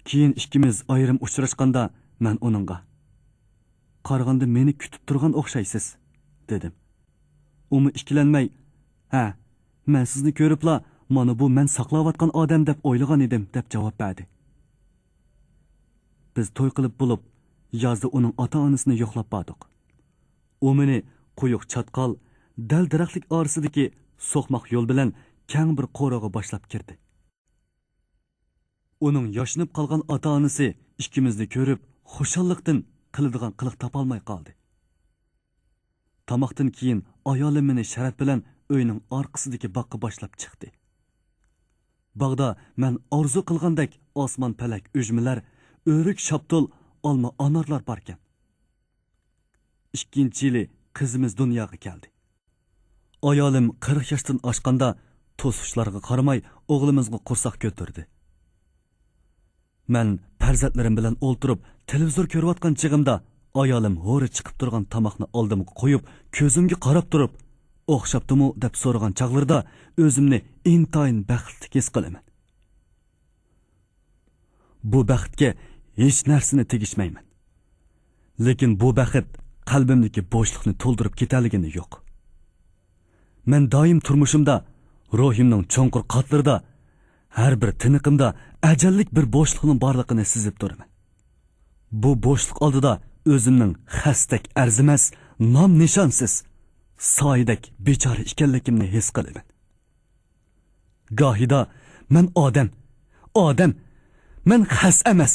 كېيىن ئىككىمىز ئايرىم ئۇچراشقاندا، مەن ئۇنىڭغا، «قارىغاندا مېنى كۈتۈپ تۇرغان ئوخشايسىز» دېدىم. ئۇمۇ ئىككىلەنمەي، «ھە، مەن سىزنى كۆرۈپلا، مانا بۇ مەن ساقلاۋاتقان ئادەم دەپ ئويلىغان ئىدىم» دەپ جاۋاب بەردى. بىز توي قىلىپ بولۇپ، يازدا ئۇنىڭ ئاتا-ئانىسىنى يوقلاپ باردۇق. ئۇ مېنى قويۇق چاتقال، دەل-دەرەخلىك ئارىسىدىكى سوقماق يول بىلەن كەڭ بىر قورۇغا باشلاپ كىردى. ئۇنىڭ ياشىنىپ قالغان ئاتا-ئانىسى ئىككىمىزنى كۆرۈپ، خۇشاللىقتىن قىلىدىغان قىلىق تاپالماي قالدى. تاماقتىن كېيىن ئايالىم مېنى شەرەپ بىلەن ئۆينىڭ ئارقىسىدىكى باغقا باشلاپ چىقتى. باغدا مەن ئارزۇ قىلغاندەك ئاسمان پەلەك ئۈجمىلەر، ئۆرۈك شاپتۇل، ئالما ئانارلار باركەن. ئىككىنچى يىلى قىزىمىز دۇنياغا كەلدى. ئايالىم قىرىق ياشتىن ئاشقاندا، توسۇشلارغا قارىماي ئوغلىمىزغا قورساق كۆتۈردى. مەن پەرزەنتلىرىم بىلەن ئولتۇرۇپ تېلېۋىزور كۆرۈۋاتقان چېغىمدا، ئايالىم ھورى چىقىپ تۇرغان تاماقنى ئالدىمغا قويۇپ، كۆزۈمگە قاراپ تۇرۇپ، «ئوخشاپتىمۇ؟» دەپ سورىغان چاغلىرىدا ئۆزۈمنى ئىنتايىن بەختلىك ھېس قىلىمەن. بۇ بەختكە ھېچ نەرسىنى تېگىشمەيمەن. لېكىن بۇ بەخت قەلبىمدىكى بوشلۇقنى تولدۇرۇپ كېتەلىگىنى يوق. مەن دائىم تۇرمۇشۇمدا، روھىمنىڭ چوڭقۇر قاتلىرىدا، ھەر بىر تىنىقىمدا ئەجەللىك بىر بوشلۇقنىڭ بارلىقىنى سېزىپ تۇرىمەن. بۇ بوشلۇق ئالدىدا ئۆزۈمنىڭ خەستەك ئەرزىمەس، نام-نىشانسىز، سايىدەك بىچارە ئىكەنلىكىمنى ھېس قىلىمەن. گاھىدا مەن ئادەم، ئادەم، مەن خەس ئەمەس،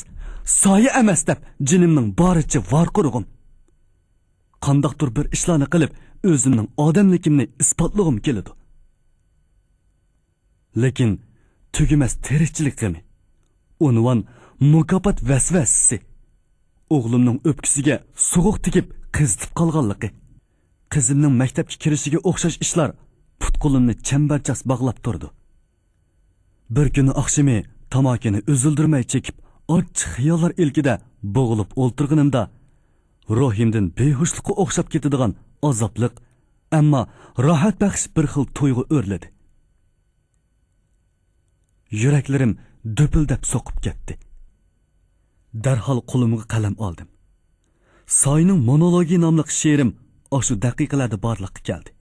سايە ئەمەس دەپ جېنىمنىڭ بارىچە ۋارقىرىغۇم. قانداقتۇر بىر ئىشلارنى قىلىپ، ئۆزۈمنىڭ ئادەملىكىمنى ئىسپاتلىغۇم كېلىدۇ. لېكىن تۈگىمەس تىرىكچىلىك غېمى، ئۇنۋان مۇكاپات ۋەسۋەسىسى، ئوغلۇمنىڭ ئۆپكىسىگە سوغۇق تېگىپ قىزىتىپ قالغانلىقى، قىزىمنىڭ مەكتەپكە كىرىشىگە ئوخشاش ئىشلار پۇت-قولۇمنى چەمبەرچاس باغلاپ تۇرىدۇ. بىر كۈنى ئاخشىمى تاماكىنى ئۈزۈلدۈرمەي چېكىپ، ئاچچىق خىياللار ئىلكىدە بوغۇلۇپ ئولتۇرغىنىمدا، روھىمدىن بىھوشلۇققا ئوخشاپ كېتىدىغان ئازابلىق، ئەمما راھەت بەخش بىر خىل تۇيغۇ ئۆرلىدى. يۈرەكلىرىم دۈپۈلدەپ سوقۇپ كەتتى. دەرھال قولۇمغا قەلەم ئالدىم. سايىنىڭ مونولوگى ناملىق شېئىرىم ئاشۇ دەقىقىلەردە بارلىققا كەلدى.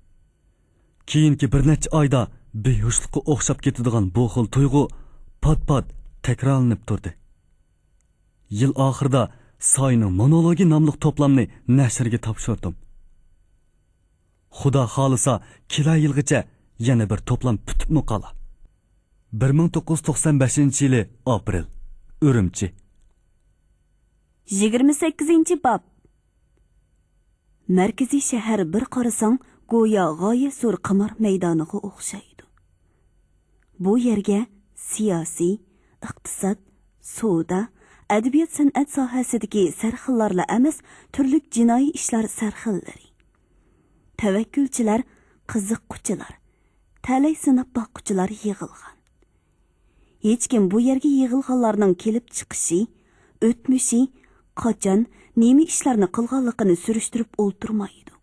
كېيىنكى بىر نەچچە ئايدا بىھوشلۇققا ئوخشاپ كېتىدىغان بۇ خىل تۇيغۇ پات-پات تەكرارلىنىپ تۇردى. يىل ئاخىرىدا سايىنىڭ مونولوگى ناملىق توپلامنى نەشرگە تاپشۇردۇم. خۇدا خالىسا، كېلەر يىلغىچە يەنە بىر توپلام پۈتۈپمۇ قالا. بىر مىڭ توققۇز يۈز توقسان بەشىنچى يىلى ئاپرېل، ئۈرۈمچى. يىگىرمە سەككىزىنچى باب. مەركىزىي شەھەر بىر قارىساڭ گويا غايەت زور قىمار مەيدانىغا ئوخشايدۇ. بۇ يەرگە سىياسىي، ئىقتىساد، سودا، ئەدەبىيات-سەنئەت ساھەسىدىكى سەرخىللارلا ئەمەس، تۈرلۈك جىنايى ئىشلار سەرخىللىرى، تەۋەككۈلچىلەر، قىزىققۇچىلار، تەلەي سىناپ باققۇچىلار يىغىلغان. ھېچكىم بۇ يەرگە يىغىلغانلارنىڭ كېلىپ چىقىشى، ئۆتمۈشى، قاچان، نېمە ئىشلارنى قىلغانلىقىنى سۈرۈشتۈرۈپ ئولتۇرمايدۇ.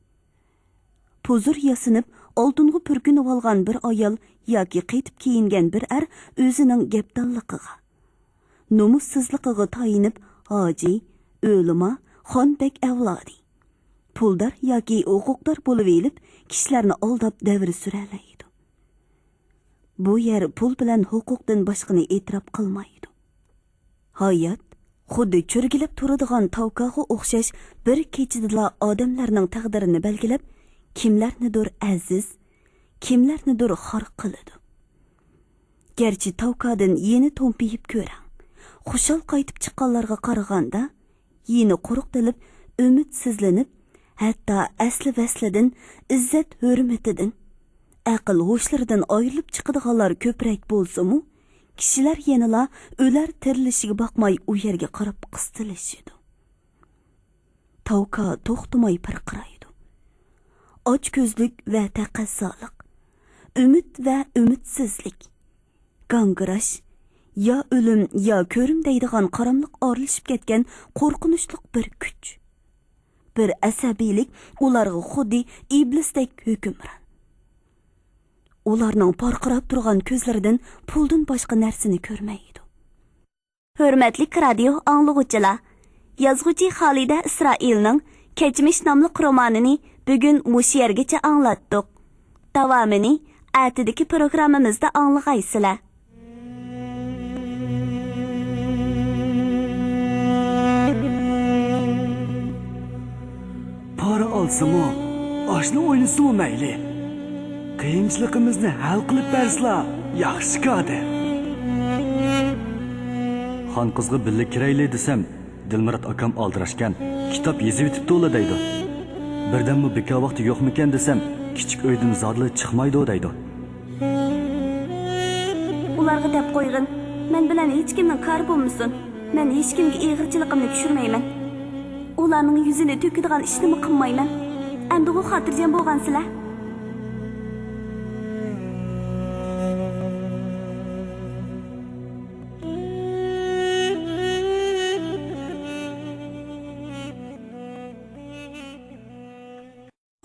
پۇزۇر ياسىنىپ، ئالتۇنغا پۈركىنىۋالغان بىر ئايال ياكى قېتىپ كىيىنگەن بىر ئەر ئۆزىنىڭ گەپدانلىقىغا، نومۇسسىزلىقىغا تايىنىپ، ھاجى، ئۆلىما، خان بەگ ئەۋلادى، پۇلدار ياكى ھوقۇقدار بولۇۋېلىپ، كىشىلەرنى ئالداپ دەۋر سۈرەلەيدۇ. بۇ يەر پۇل بىلەن ھوقۇقتىن باشقىنى ئېتىراپ قىلمايدۇ. ھايات خۇددى چۆرگىلەپ تۇرىدىغان تاۋكاغا ئوخشاش بىر كېچىدىلا ئادەملەرنىڭ تەقدىرىنى بەلگىلەپ، كىملەرنىدۇر ئەزىز، كىملەرنىدۇر خار قىلىدۇ. گەرچە تاۋكادىن يېنى تومپىيىپ كۆرەڭ، خۇشال قايتىپ چىققانلارغا قارىغاندا، يېنى قۇرۇقتىلىپ، ئۈمىدسىزلىنىپ، ھەتتا ئەسلى ۋەسلىدىن، ئىززەت ھۆرمىتىدىن، ئەقىل ھوشلىرىدىن ئايرىلىپ چىقىدىغانلار كۆپرەك بولسىمۇ، كىشىلەر يەنىلا ئۆلەر تىرىلىشىگە باقماي ئۇ يەرگە قاراپ قىستىلىشىدۇ. تاۋكا توختىماي پىرقىرايدۇ. ئاچكۆزلۈك ۋە تەقەززالىق، ئۈمىد ۋە ئۈمىدسىزلىك، گاڭگىراش، يا ئۆلۈم، يا كۆرۈم دەيدىغان قاراملىق ئارىلىشىپ كەتكەن قورقۇنچلۇق بىر كۈچ، بىر ئەسەبىيلىك ئۇلارغا خۇددى ئىبلىستەك ھۆكۈمران. ئۇلارنىڭ پارقىراپ تۇرغان كۆزلىرىدىن پۇلدىن باشقا نەرسىنى كۆرمەيدۇ. ھۆرمەتلىك رادىيو ئاڭلىغۇچىلار! يازغۇچى خالىدە ئىسرائىلنىڭ كەچمىش ناملىق رومانىنى بۈگۈن مۇشۇ يەرگىچە ئاڭلاتتۇق. داۋامىنى ئەتىدىكى پروگراممىمىزدا ئاڭلىغايسىلەر. پارا ئالسىمۇ، ئاشنى ئوينىسىمۇ مەيلى. قىيىنچىلىقىمىزنى ھەل قىلىپ بەرسىلا، ياخشىكادى. خان قىزغا بىللە كىرەيلى دېسەم، دىلمۇرات ئاكام ئالدىراشكەن، كىتاب يېزىۋېتىپتۇلا دەيدۇ. بىردەممۇ بىكار ۋاقتى يوقمىكەن دېسەم، كىچىك ئۆيدىن زادىلا چىقمايدۇ دەيدۇ. ئۇلارغا دەپ قويغىن، مەن بىلەن ھېچكىمنىڭ كارى بولمىسۇن. مەن ھېچكىمگە ئېغىرچىلىقىمنى چۈشۈرمەيمەن. ئۇلارنىڭ يۈزىنى تۆكىدىغان ئىشنىمۇ قىلمايمەن. ئەمدىغۇ خاتىرجەم بولغانسىلەر؟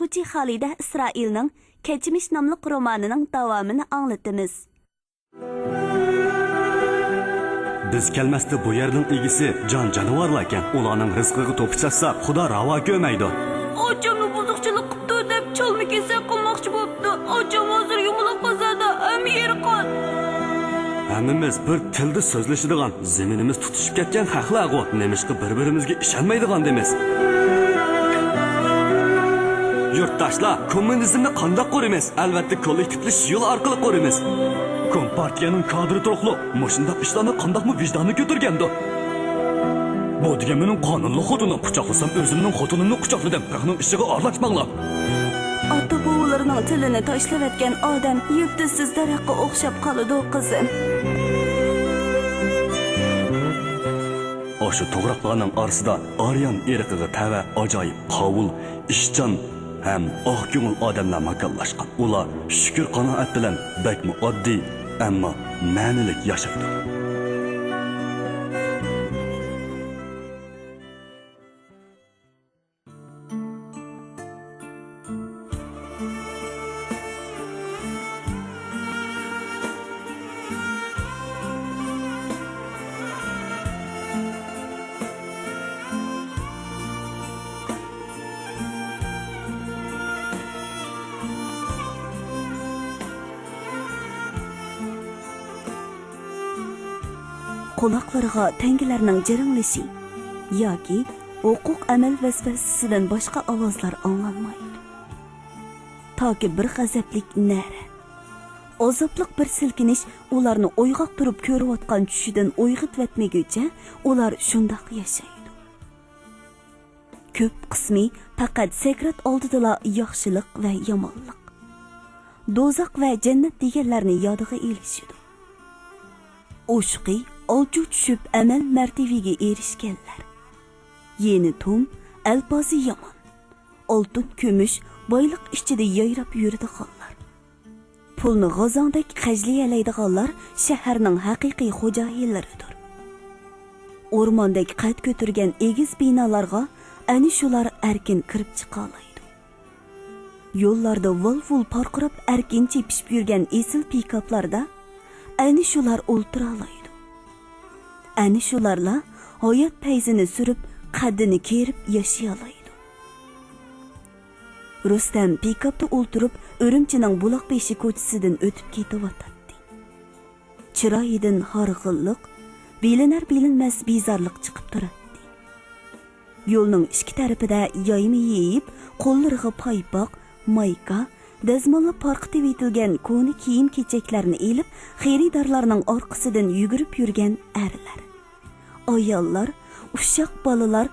يازغۇچى خالىدە ئىسرائىلنىڭ كەچمىش ناملىق رومانىنىڭ داۋامىنى ئاڭلىتىمىز. بىز كەلمەستە بۇ يەرنىڭ ئىگىسى جان-جانىۋارلاركەن. ئۇلارنىڭ رىزقىغا توپا چاچساق، خۇدا راۋا كۆرمەيدۇ. ئاچامنى بۇزۇقچىلىق قىپتۇ دەپ چالما كېسەك قىلماقچى بوپتۇ. ئاچام ھازىر يۇمىلاق بازاردا، ھەممە يېرى قان. ھەممىمىز بىر تىلدا سۆزلىشىدىغان، زېمىنىمىز تۇتىشىپ كەتكەن خەقلەرغۇ، نېمىشقا بىر-بىرىمىزگە ئىشەنمەيدىغاندىمىز؟ يۇرتداشلار، كوممۇنىزمنى قانداق قۇرىمىز؟ ئەلۋەتتە، كوللېكتىپلىشىش يولى ئارقىلىق قۇرىمىز. كومپارتىيەنىڭ كادىرى تۇرۇقلۇق مۇشۇنداق ئىشلارنى قانداقمۇ ۋىجدانى كۆتۈرگەندۇ؟ بۇ دېگەن مېنىڭ قانۇنلۇق خوتۇنۇم. قۇچاقلىسام، ئۆزۈمنىڭ خوتۇنۇمنى قۇچاقلىدىم. خەقنىڭ ئىشىغا ئارىلاشماڭلار. ئاتا-بوۋىلىرىنىڭ تىلىنى تاشلىۋەتكەن ئادەم يىلتىزسىز دەرەخكە ئوخشاپ قالىدۇ، قىزىم. ئاشۇ توغراقلارنىڭ ئارىسىدا ئاريان ئىرقىغا تەۋە ئاجايىپ قاۋۇل، ئىشچان ھەم ئاق كۆڭۈل ئادەملەر ماكانلاشقان. ئۇلار شۈكۈر-قانائەت بىلەن بەكمۇ ئاددىي، ئەمما مەنىلىك ياشايدۇ. قۇلاقلىرىغا تەڭگىلەرنىڭ جىرىڭلىشى ياكى ھوقۇق ئەمەل ۋەسۋەسىسىدىن باشقا ئاۋازلار ئاڭلانمايدۇ. تاكى بىر غەزەپلىك نەرە، ئازابلىق بىر سىلكىنىش ئۇلارنى ئويغاق تۇرۇپ كۆرۈۋاتقان چۈشىدىن ئويغىتىۋەتمىگۈچە، ئۇلار شۇنداق ياشايدۇ. كۆپ قىسمى پەقەت سەكرات ئالدىدىلا ياخشىلىق ۋە يامانلىق، دوزاخ ۋە جەننەت دېگەنلەرنى يادىغا ئېلىشىدۇ. ئوشۇقى ئالچۇ چۈشۈپ ئەمەل مەرتىۋىگە ئېرىشكەنلەر. يېنى توم، ئەلپازى يامان. ئالتۇن، كۈمۈش، بايلىق ئىچىدە يايراپ يۈرىدىغانلار. پۇلنى غازاڭدەك خەجلىيەلەيدىغانلار شەھەرنىڭ ھەقىقىي خوجايىنلىرىدۇر. ئورماندەك قەد كۆتۈرگەن ئېگىز بىنالارغا ئەنە شۇلار ئەركىن كىرىپ چىقالايدۇ. يوللاردا ۋال-ۋۇل پارقىراپ ئەركىن چېپىشىپ يۈرگەن ئېسىل پىكاپلاردا ئەنە شۇلار ئولتۇرالايدۇ. ئەنە شۇلارلا ھايات پەيزىنى سۈرۈپ، قەددىنى كېرىپ ياشىيالايدۇ. رۇستەم پىكاپتا ئولتۇرۇپ، ئۈرۈمچىنىڭ بۇلاق بېشى كوچىسىدىن ئۆتۈپ كېتىۋاتاتتى. چىرايىدىن ھارغىنلىق، بىلىنەر-بىلىنمەس بىزارلىق چىقىپ تۇراتتى. يولنىڭ ئىككى تەرىپىدە يايما يېيىپ، قوللىرىغا پايپاق، مايكا، دەزماللاپ پارقىتىۋېتىلگەن كونا كىيىم-كېچەكلەرنى ئېلىپ، خېرىدارلارنىڭ ئارقىسىدىن يۈگۈرۈپ يۈرگەن ئەرلەر، ئاياللار، ئۇششاق بالىلار،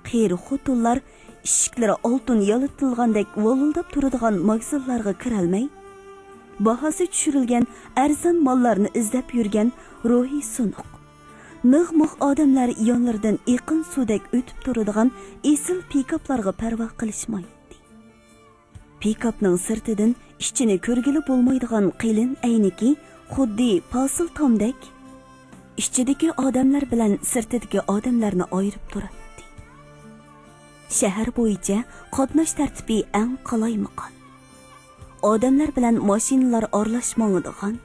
قېرى خوتۇنلار ئىشىكلىرى ئالتۇن يالتىلدىغاندەك ۋولۇلداپ تۇرىدىغان ماگىزىنلارغا كىرەلمەي، باھاسى چۈشۈرۈلگەن ئەرزان ماللارنى ئىزدەپ يۈرگەن روھى سۇنۇق، نىغ-مىغ ئادەملەر يانلىرىدىن ئېقىن سۇدەك ئۆتۈپ تۇرىدىغان ئېسىل پىكاپلارغا پەرۋا قىلىشمايتتى. پىكاپنىڭ سىرتىدىن ئىچىنى كۆرگىلى بولمايدىغان قېلىن ئەينىكى خۇددى پاسىل تامدەك ئىچىدىكى ئادەملەر بىلەن سىرتىدىكى ئادەملەرنى ئايرىپ تۇراتتى. شەھەر بويىچە قاتناش تەرتىپى ئەڭ قالايمىقان. ئادەملەر بىلەن ماشىنىلار ئارىلاش ماڭىدىغان،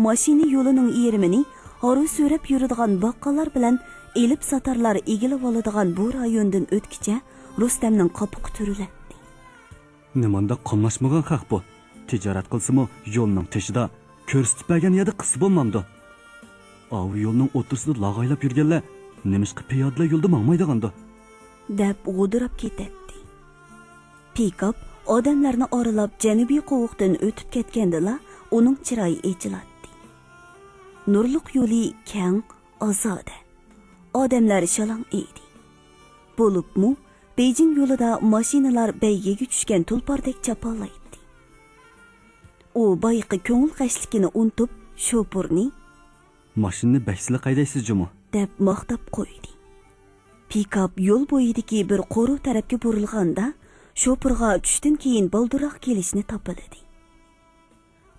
ماشىنا يولىنىڭ يېرىمىنى ھارۋا سۆرەپ يۈرىدىغان باققاللار بىلەن ئېلىپ ساتارلار ئىگىلىۋالىدىغان بۇ رايوندىن ئۆتكىچە رۇستەمنىڭ قاپىقى تۈرۈلەتتى. نېمانداق قاملاشمىغان خەق بۇ؟ تىجارەت قىلسىمۇ يولنىڭ تېشىدا، كۆرسىتىپ بەرگەن يەردە قىلسا بولمامدۇ؟ ئاۋۇ يولنىڭ ئوتتۇرىسىدا لاغايلاپ يۈرگەنلەر نېمىشقا پىيادىلەر يولىدا ماڭمايدىغاندۇ؟ دەپ غودۇراپ كېتەتتى. پىكاپ ئادەملەرنى ئارىلاپ جەنۇبىي قوۋۇقتىن ئۆتۈپ كەتكەندىلا ئۇنىڭ چىرايى ئېچىلاتتى. نۇرلۇق يولى كەڭ، ئازادە. ئادەملەر شالاڭ ئىدى. بولۇپمۇ بېيجىڭ يولىدا ماشىنىلار بەيگىگە چۈشكەن تۇلپاردەك چاپالايتتى. ئۇ بايىقى كۆڭۈل غەشلىكىنى ئۇنتۇپ، شوپۇرنى «ماشىنىنى بەك سىلىق ھەيدەيسىز جۇمۇ» دەپ ماختاپ قويدى. پىكاپ يول بويىدىكى بىر قورۇ تەرەپكە بۇرۇلغاندا، شوپۇرغا چۈشتىن كېيىن بالدۇرراق كېلىشنى تاپىلىدى.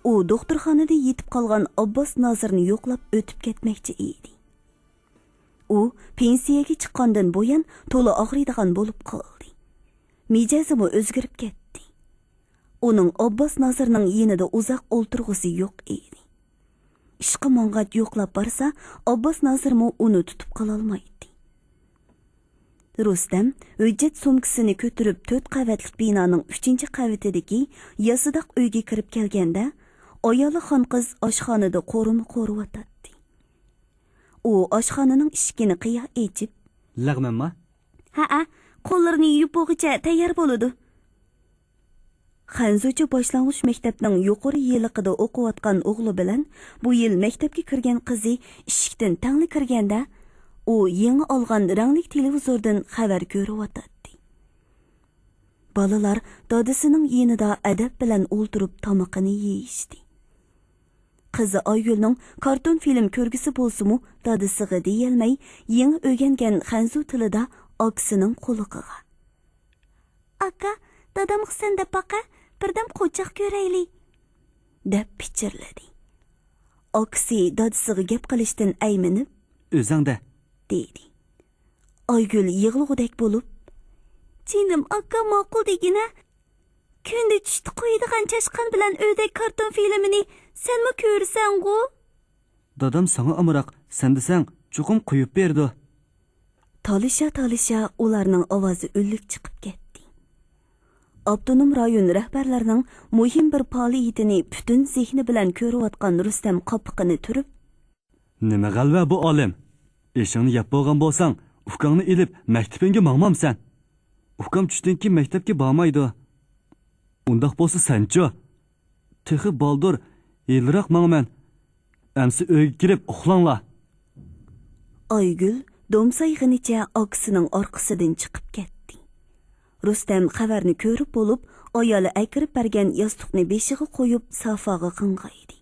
ئۇ دوختۇرخانىدا يېتىپ قالغان ئابباس نازىرنى يوقلاپ ئۆتۈپ كەتمەكچى ئىدى. ئۇ پېنسىيەگە چىققاندىن بۇيان تولا ئاغرىيدىغان بولۇپ قالدى. مىجەزىمۇ ئۆزگىرىپ كەتتى. ئۇنىڭ ئابباس نازىرنىڭ يېنىدا ئۇزاق ئولتۇرغۇسى يوق ئىدى. ئىشقا ماڭغاچ يوقلاپ بارسا، ئابباس نازىرمۇ ئۇنى تۇتۇپ قالالمايتتى. رۇستەم ھۆججەت سومكىسىنى كۆتۈرۈپ، تۆت قەۋەتلىك بىنانىڭ ئۈچىنچى قەۋىتىدىكى ياسىداق ئۆيگە كىرىپ كەلگەندە، ئايالى خانقىز ئاشخانىدا قورۇما قورۇۋاتاتتى. ئۇ ئاشخانىنىڭ ئىشىكىنى قىيا ئېچىپ، «لەغمەنما؟» «ھەئە، قوللىرىنى يۇيۇپ بولغۇچە تەييار بولىدۇ.» خەنزۇچە باشلانغۇچ مەكتەپنىڭ يۇقىرى يىللىقىدا ئوقۇۋاتقان ئوغلى بىلەن بۇ يىل مەكتەپكە كىرگەن قىزى ئىشىكتىن تەڭلا كىرگەندە، ئۇ يېڭى ئالغان رەڭلىك تېلېۋىزوردىن خەۋەر كۆرۈۋاتاتتى. بالىلار دادىسىنىڭ يېنىدا ئەدەپ بىلەن ئولتۇرۇپ تامىقىنى يېيىشتى. قىزى ئايگۈلنىڭ كارتون فىلىم كۆرگۈسى بولسىمۇ، دادىسىغا دېيەلمەي، يېڭى ئۆگەنگەن خەنزۇ تىلىدا ئاكىسىنىڭ قۇلىقىغا، «ئاكا، دادامغا سەن دەپ باقە، بىردەم قوچاق كۆرەيلى» دەپ پىچىرلىدى. ئاكىسى دادىسىغا گەپ قىلىشتىن ئەيمىنىپ، «ئۆزەڭدە» دېدى. ئايگۈل يىغلىغۇدەك بولۇپ، «جېنىم ئاكا، ماقۇل دېگىنە. كۈندە چۈشتە قويىدىغان چاشقان بىلەن ئۆردەك كارتون فىلىمىنى سەنمۇ كۆرىسەنغۇ؟» «دادام ساڭا ئامراق، سەن دېسەڭ چوقۇم قويۇپ بېرىدۇ.» تالىشا-تالىشا ئۇلارنىڭ ئاۋازى ئۈنلۈك چىقىپ كەتتى. ئاپتونوم رايون رەھبەرلىرىنىڭ مۇھىم بىر پائالىيىتىنى پۈتۈن زېھنى بىلەن كۆرۈۋاتقان رۇستەم قاپىقىنى تۈرۈپ، «نېمە غەلۋە بۇ ئالىم؟ ئېشىڭنى يەپ بولغان بولساڭ، ئۇكاڭنى ئېلىپ مەكتىپىڭگە ماڭمامسەن؟ ئۇكام چۈشتىن كېيىن مەكتەپكە بارمايدۇ.» «ئۇنداق بولسا سەنچۇ؟» «تېخى بالدۇر، ھېلىراق ماڭىمەن. ئەمسە ئۆيگە كىرىپ ئۇخلاڭلار.» ئايگۈل دومسايغىنىچە ئاكىسىنىڭ ئارقىسىدىن چىقىپ كەتتى. رۇستەم خەۋەرنى كۆرۈپ بولۇپ، ئايالى ئەكىرىپ بەرگەن ياستۇقنى بېشىغا قويۇپ، سافاغا غىڭغايدى.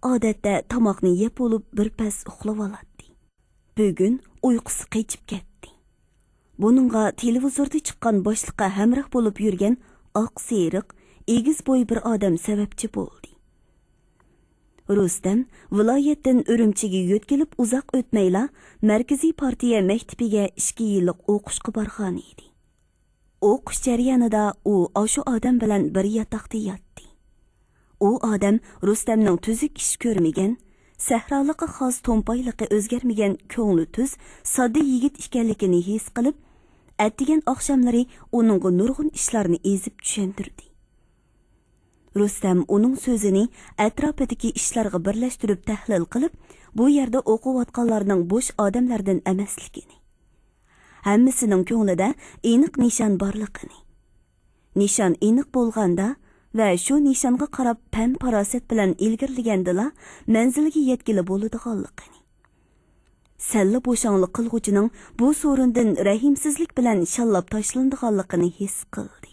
ئادەتتە تاماقنى يەپ بولۇپ، بىر پەس ئۇخلىۋالاتتى. بۈگۈن ئۇيقۇسى قېچىپ كەتتى. بۇنىڭغا تېلېۋىزوردا چىققان باشلىققا ھەمراھ بولۇپ يۈرگەن ئاق سېرىق، ئېگىز بوي بىر ئادەم سەۋەبچى بولدى. رۇستەم ۋىلايەتتىن ئۈرۈمچىگە يۆتكىلىپ ئۇزاق ئۆتمەيلا، مەركىزىي پارتىيە مەكتىپىگە ئىككى يىللىق ئوقۇشقا بارغانىدى. ئوقۇش جەريانىدا ئۇ ئاشۇ ئادەم بىلەن بىر ياتاقتا ياتتى. ئۇ ئادەم رۇستەمنىڭ تۈزۈك ئىش كۆرمىگەن، سەھرالىققا خاس تومپايلىقى ئۆزگەرمىگەن كۆڭلى تۈز، ساددا يىگىت ئىكەنلىكىنى ھېس قىلىپ، ئەتىگەن ئاخشاملىرى ئۇنىڭغا نۇرغۇن ئىشلارنى ئېزىپ چۈشەندۈردى. رۇستەم ئۇنىڭ سۆزىنى ئەتراپىدىكى ئىشلارغا بىرلەشتۈرۈپ تەھلىل قىلىپ، بۇ يەردە ئوقۇۋاتقانلارنىڭ بوش ئادەملەردىن ئەمەسلىكىنى، ھەممىسىنىڭ كۆڭلىدە ئېنىق نىشان بارلىقىنى، نىشان ئېنىق بولغاندا ۋە شۇ نىشانغا قاراپ پەن-پاراسەت بىلەن ئىلگىرىلىگەندىلا مەنزىلگە يەتكىلى بولىدىغانلىقىنى، سەللا بوشاڭلىق قىلغۇچىنىڭ بۇ سورۇندىن رەھىمسىزلىك بىلەن شاللاپ تاشلىنىدىغانلىقىنى ھېس قىلدى.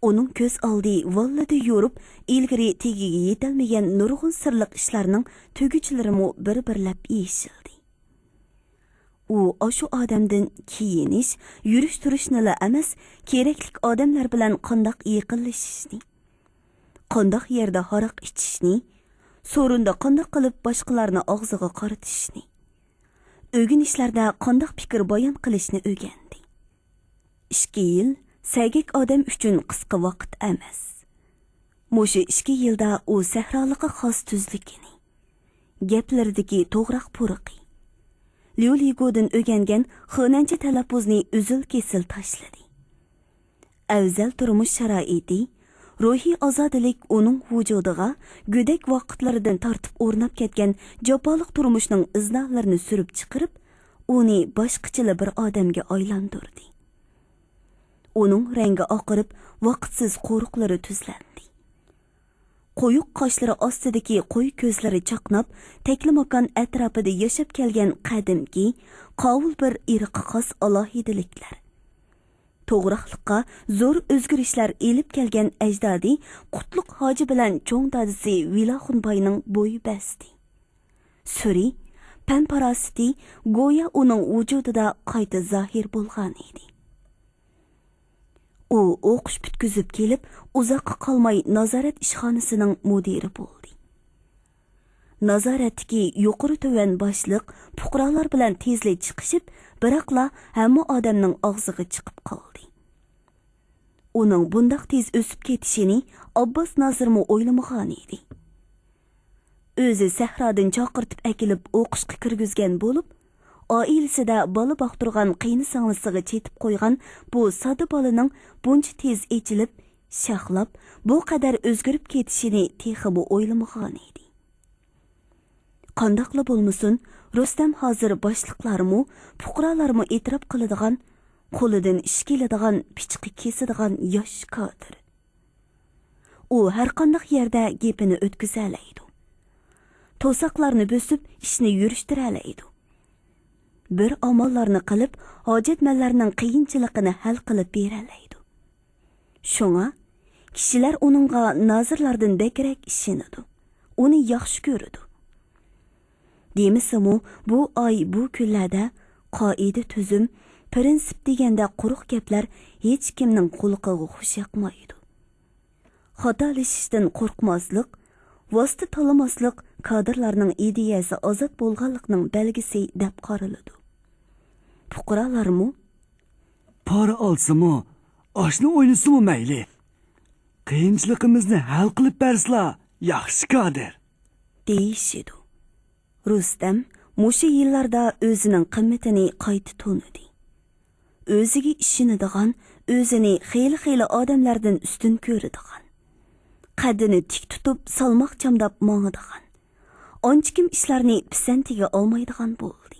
ئۇنىڭ كۆز ئالدى ۋاللىدە يورۇپ، ئىلگىرى تېگىگە يېتەلمىگەن نۇرغۇن سىرلىق ئىشلارنىڭ تۈگۈچلىرىمۇ بىر-بىرلەپ يېشىلدى. ئۇ ئاشۇ ئادەمدىن كىيىنىش، يۈرۈش-تۇرۇشنىلا ئەمەس، كېرەكلىك ئادەملەر بىلەن قانداق يېقىنلىشىشنى، قانداق يەردە ھاراق ئىچىشنى، سورۇندا قانداق قىلىپ باشقىلارنى ئاغزىغا قارىتىشنى، ئۆگىنىشلەردە قانداق پىكىر بايان قىلىشنى ئۆگەندى. ئىككى يىل سەگەك ئادەم ئۈچۈن قىسقا ۋاقىت ئەمەس. مۇشۇ ئىككى يىلدا ئۇ سەھرالىققا خاس تۈزلۈكىنى، گەپلىرىدىكى توغراق پۇرىقى، ليۇ لىگودىن ئۆگەنگەن خېنەنچە تەلەپپۇزنى ئۈزۈل-كېسىل تاشلىدى. ئەۋزەل تۇرمۇش شارائىتى، روھىي ئازادىلىك ئۇنىڭ ۋۇجۇدىغا گۆدەك ۋاقىتلىرىدىن تارتىپ ئورناپ كەتكەن جاپالىق تۇرمۇشنىڭ ئىزنالىرىنى سۈرۈپ چىقىرىپ، ئۇنى باشقىچىلا بىر ئادەمگە ئايلاندۇردى. ئۇنىڭ رەڭگى ئاقىرىپ، ۋاقىتسىز قورۇقلىرى تۈزلەندى. قويۇق قاشلىرى ئاستىدىكى قوي كۆزلىرى چاقناپ، تەكلىماكان ئەتراپىدا ياشاپ كەلگەن قەدىمكى، قاۋۇل بىر ئىرققا خاس ئالاھىدىلىكلەر، توغراقلىققا زور ئۆزگىرىشلەر ئېلىپ كەلگەن ئەجدادى قۇتلۇق ھاجى بىلەن چوڭ دادىسى ۋىلاخۇن باينىڭ بويى بەستى. سۈرى، پەن-پاراسىتى گويا ئۇنىڭ ۋۇجۇدىدا قايتا زاھىر بولغان ئىدى. ئۇ ئوقۇش پۈتكۈزۈپ كېلىپ، ئۇزاققا قالماي نازارەت ئىشخانىسىنىڭ مۇدىرى بولدى. نازارەتتىكى يۇقىرى تۆۋەن باشلىق پۇقرالار بىلەن تېزلا چىقىشىپ، بىراقلا ھەممە ئادەمنىڭ ئاغزىغا چىقىپ قالدى. ئۇنىڭ بۇنداق تېز ئۆسۈپ كېتىشىنى ئابباس نازىرمۇ ئويلىمىغانىدى. ئۆزى سەھرادىن چاقىرتىپ ئەكېلىپ ئوقۇشقا كىرگۈزگەن بولۇپ، ئائىلىسىدە بالا باقتۇرغان قېينى-سىڭلىسىغا چېتىپ قويغان بۇ ساددا بالىنىڭ بۇنچە تېز ئېچىلىپ، شاخلاپ، بۇ قەدەر ئۆزگىرىپ كېتىشىنى تېخىمۇ ئويلىمىغانىدى. قانداقلا بولمىسۇن، رۇستەم ھازىر باشلىقلارمۇ، پۇقرالارمۇ ئېتىراپ قىلىدىغان، قولىدىن ئىش كېلىدىغان، پىچىقى كېسىدىغان ياش كادىر. ئۇ ھەرقانداق يەردە گېپىنى ئۆتكۈزەلەيدۇ. توساقلارنى بۆسۈپ، ئىشنى يۈرۈشتۈرەلەيدۇ. بىر ئاماللارنى قىلىپ، ھاجەتمەنلەرنىڭ قىيىنچىلىقىنى ھەل قىلىپ بېرەلەيدۇ. شۇڭا، كىشىلەر ئۇنىڭغا نازىرلاردىن بەكرەك ئىشىنىدۇ، ئۇنى ياخشى كۆرىدۇ. دېمىسىمۇ، بۇ ئاي، بۇ كۈنلەردە قائىدە-تۈزۈم، پىرىنسىپ دېگەندەك قۇرۇق گەپلەر ھېچكىمنىڭ قۇلىقىغا خۇش ياقمايدۇ. خاتالىشىشتىن قورقماسلىق، ۋاسىتە تاللىماسلىق كادىرلارنىڭ ئىدىيەسى ئازاد بولغانلىقنىڭ بەلگىسى دەپ قارىلىدۇ. پۇقرالارمۇ، پارا ئالسىمۇ، ئاشنى ئوينىسىمۇ مەيلى، قىيىنچىلىقىمىزنى ھەل قىلىپ بەرسىلا، ياخشى كادىر، دېيىشىدۇ. رۇستەم مۇشۇ يىللاردا ئۆزىنىڭ قىممىتىنى قايتا تونۇدى. ئۆزىگە ئىشىنىدىغان، ئۆزىنى خېلى-خېلى ئادەملەردىن ئۈستۈن كۆرىدىغان، قەددىنى تىك تۇتۇپ، سالماق چامداپ ماڭىدىغان، ئانچىكىم ئىشلارنى پىسەنتىگە ئالمايدىغان بولدى.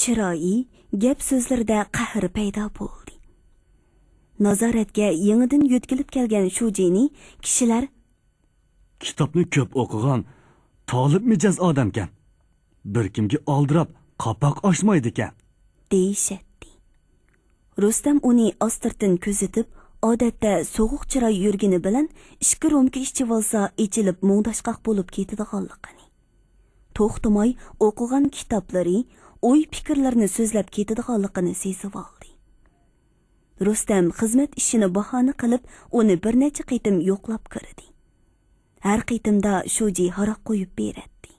چىرايى، گەپ-سۆزلىرىدە قەھرى پەيدا بولدى. نازارەتكە يېڭىدىن يۆتكىلىپ كەلگەن شۇجىنى كىشىلەر، كىتابنى كۆپ ئوقۇغان، تالىپ مىجەز ئادەمكەن. بىر كىمگە ئالدىراپ، قاپاق ئاچمايدىكەن، دېيىشەتتى. رۇستەم ئۇنى ئاستىرتىن كۆزىتىپ، ئادەتتە سوغۇق چىراي يۈرگىنى بىلەن ئىككى رومكا ئىچىۋالسا ئېچىلىپ مۇڭداشقاق بولۇپ كېتىدىغانلىقىنى، توختىماي ئوقۇغان كىتابلىرى، ئوي-پىكىرلىرىنى سۆزلەپ كېتىدىغانلىقىنى سېزىۋالدى. رۇستەم خىزمەت ئىشىنى باھانە قىلىپ، ئۇنى بىر نەچچە قېتىم يوقلاپ كۆردى. ھەر قېتىمدا شۇجى ھاراق قۇيۇپ بېرەتتى.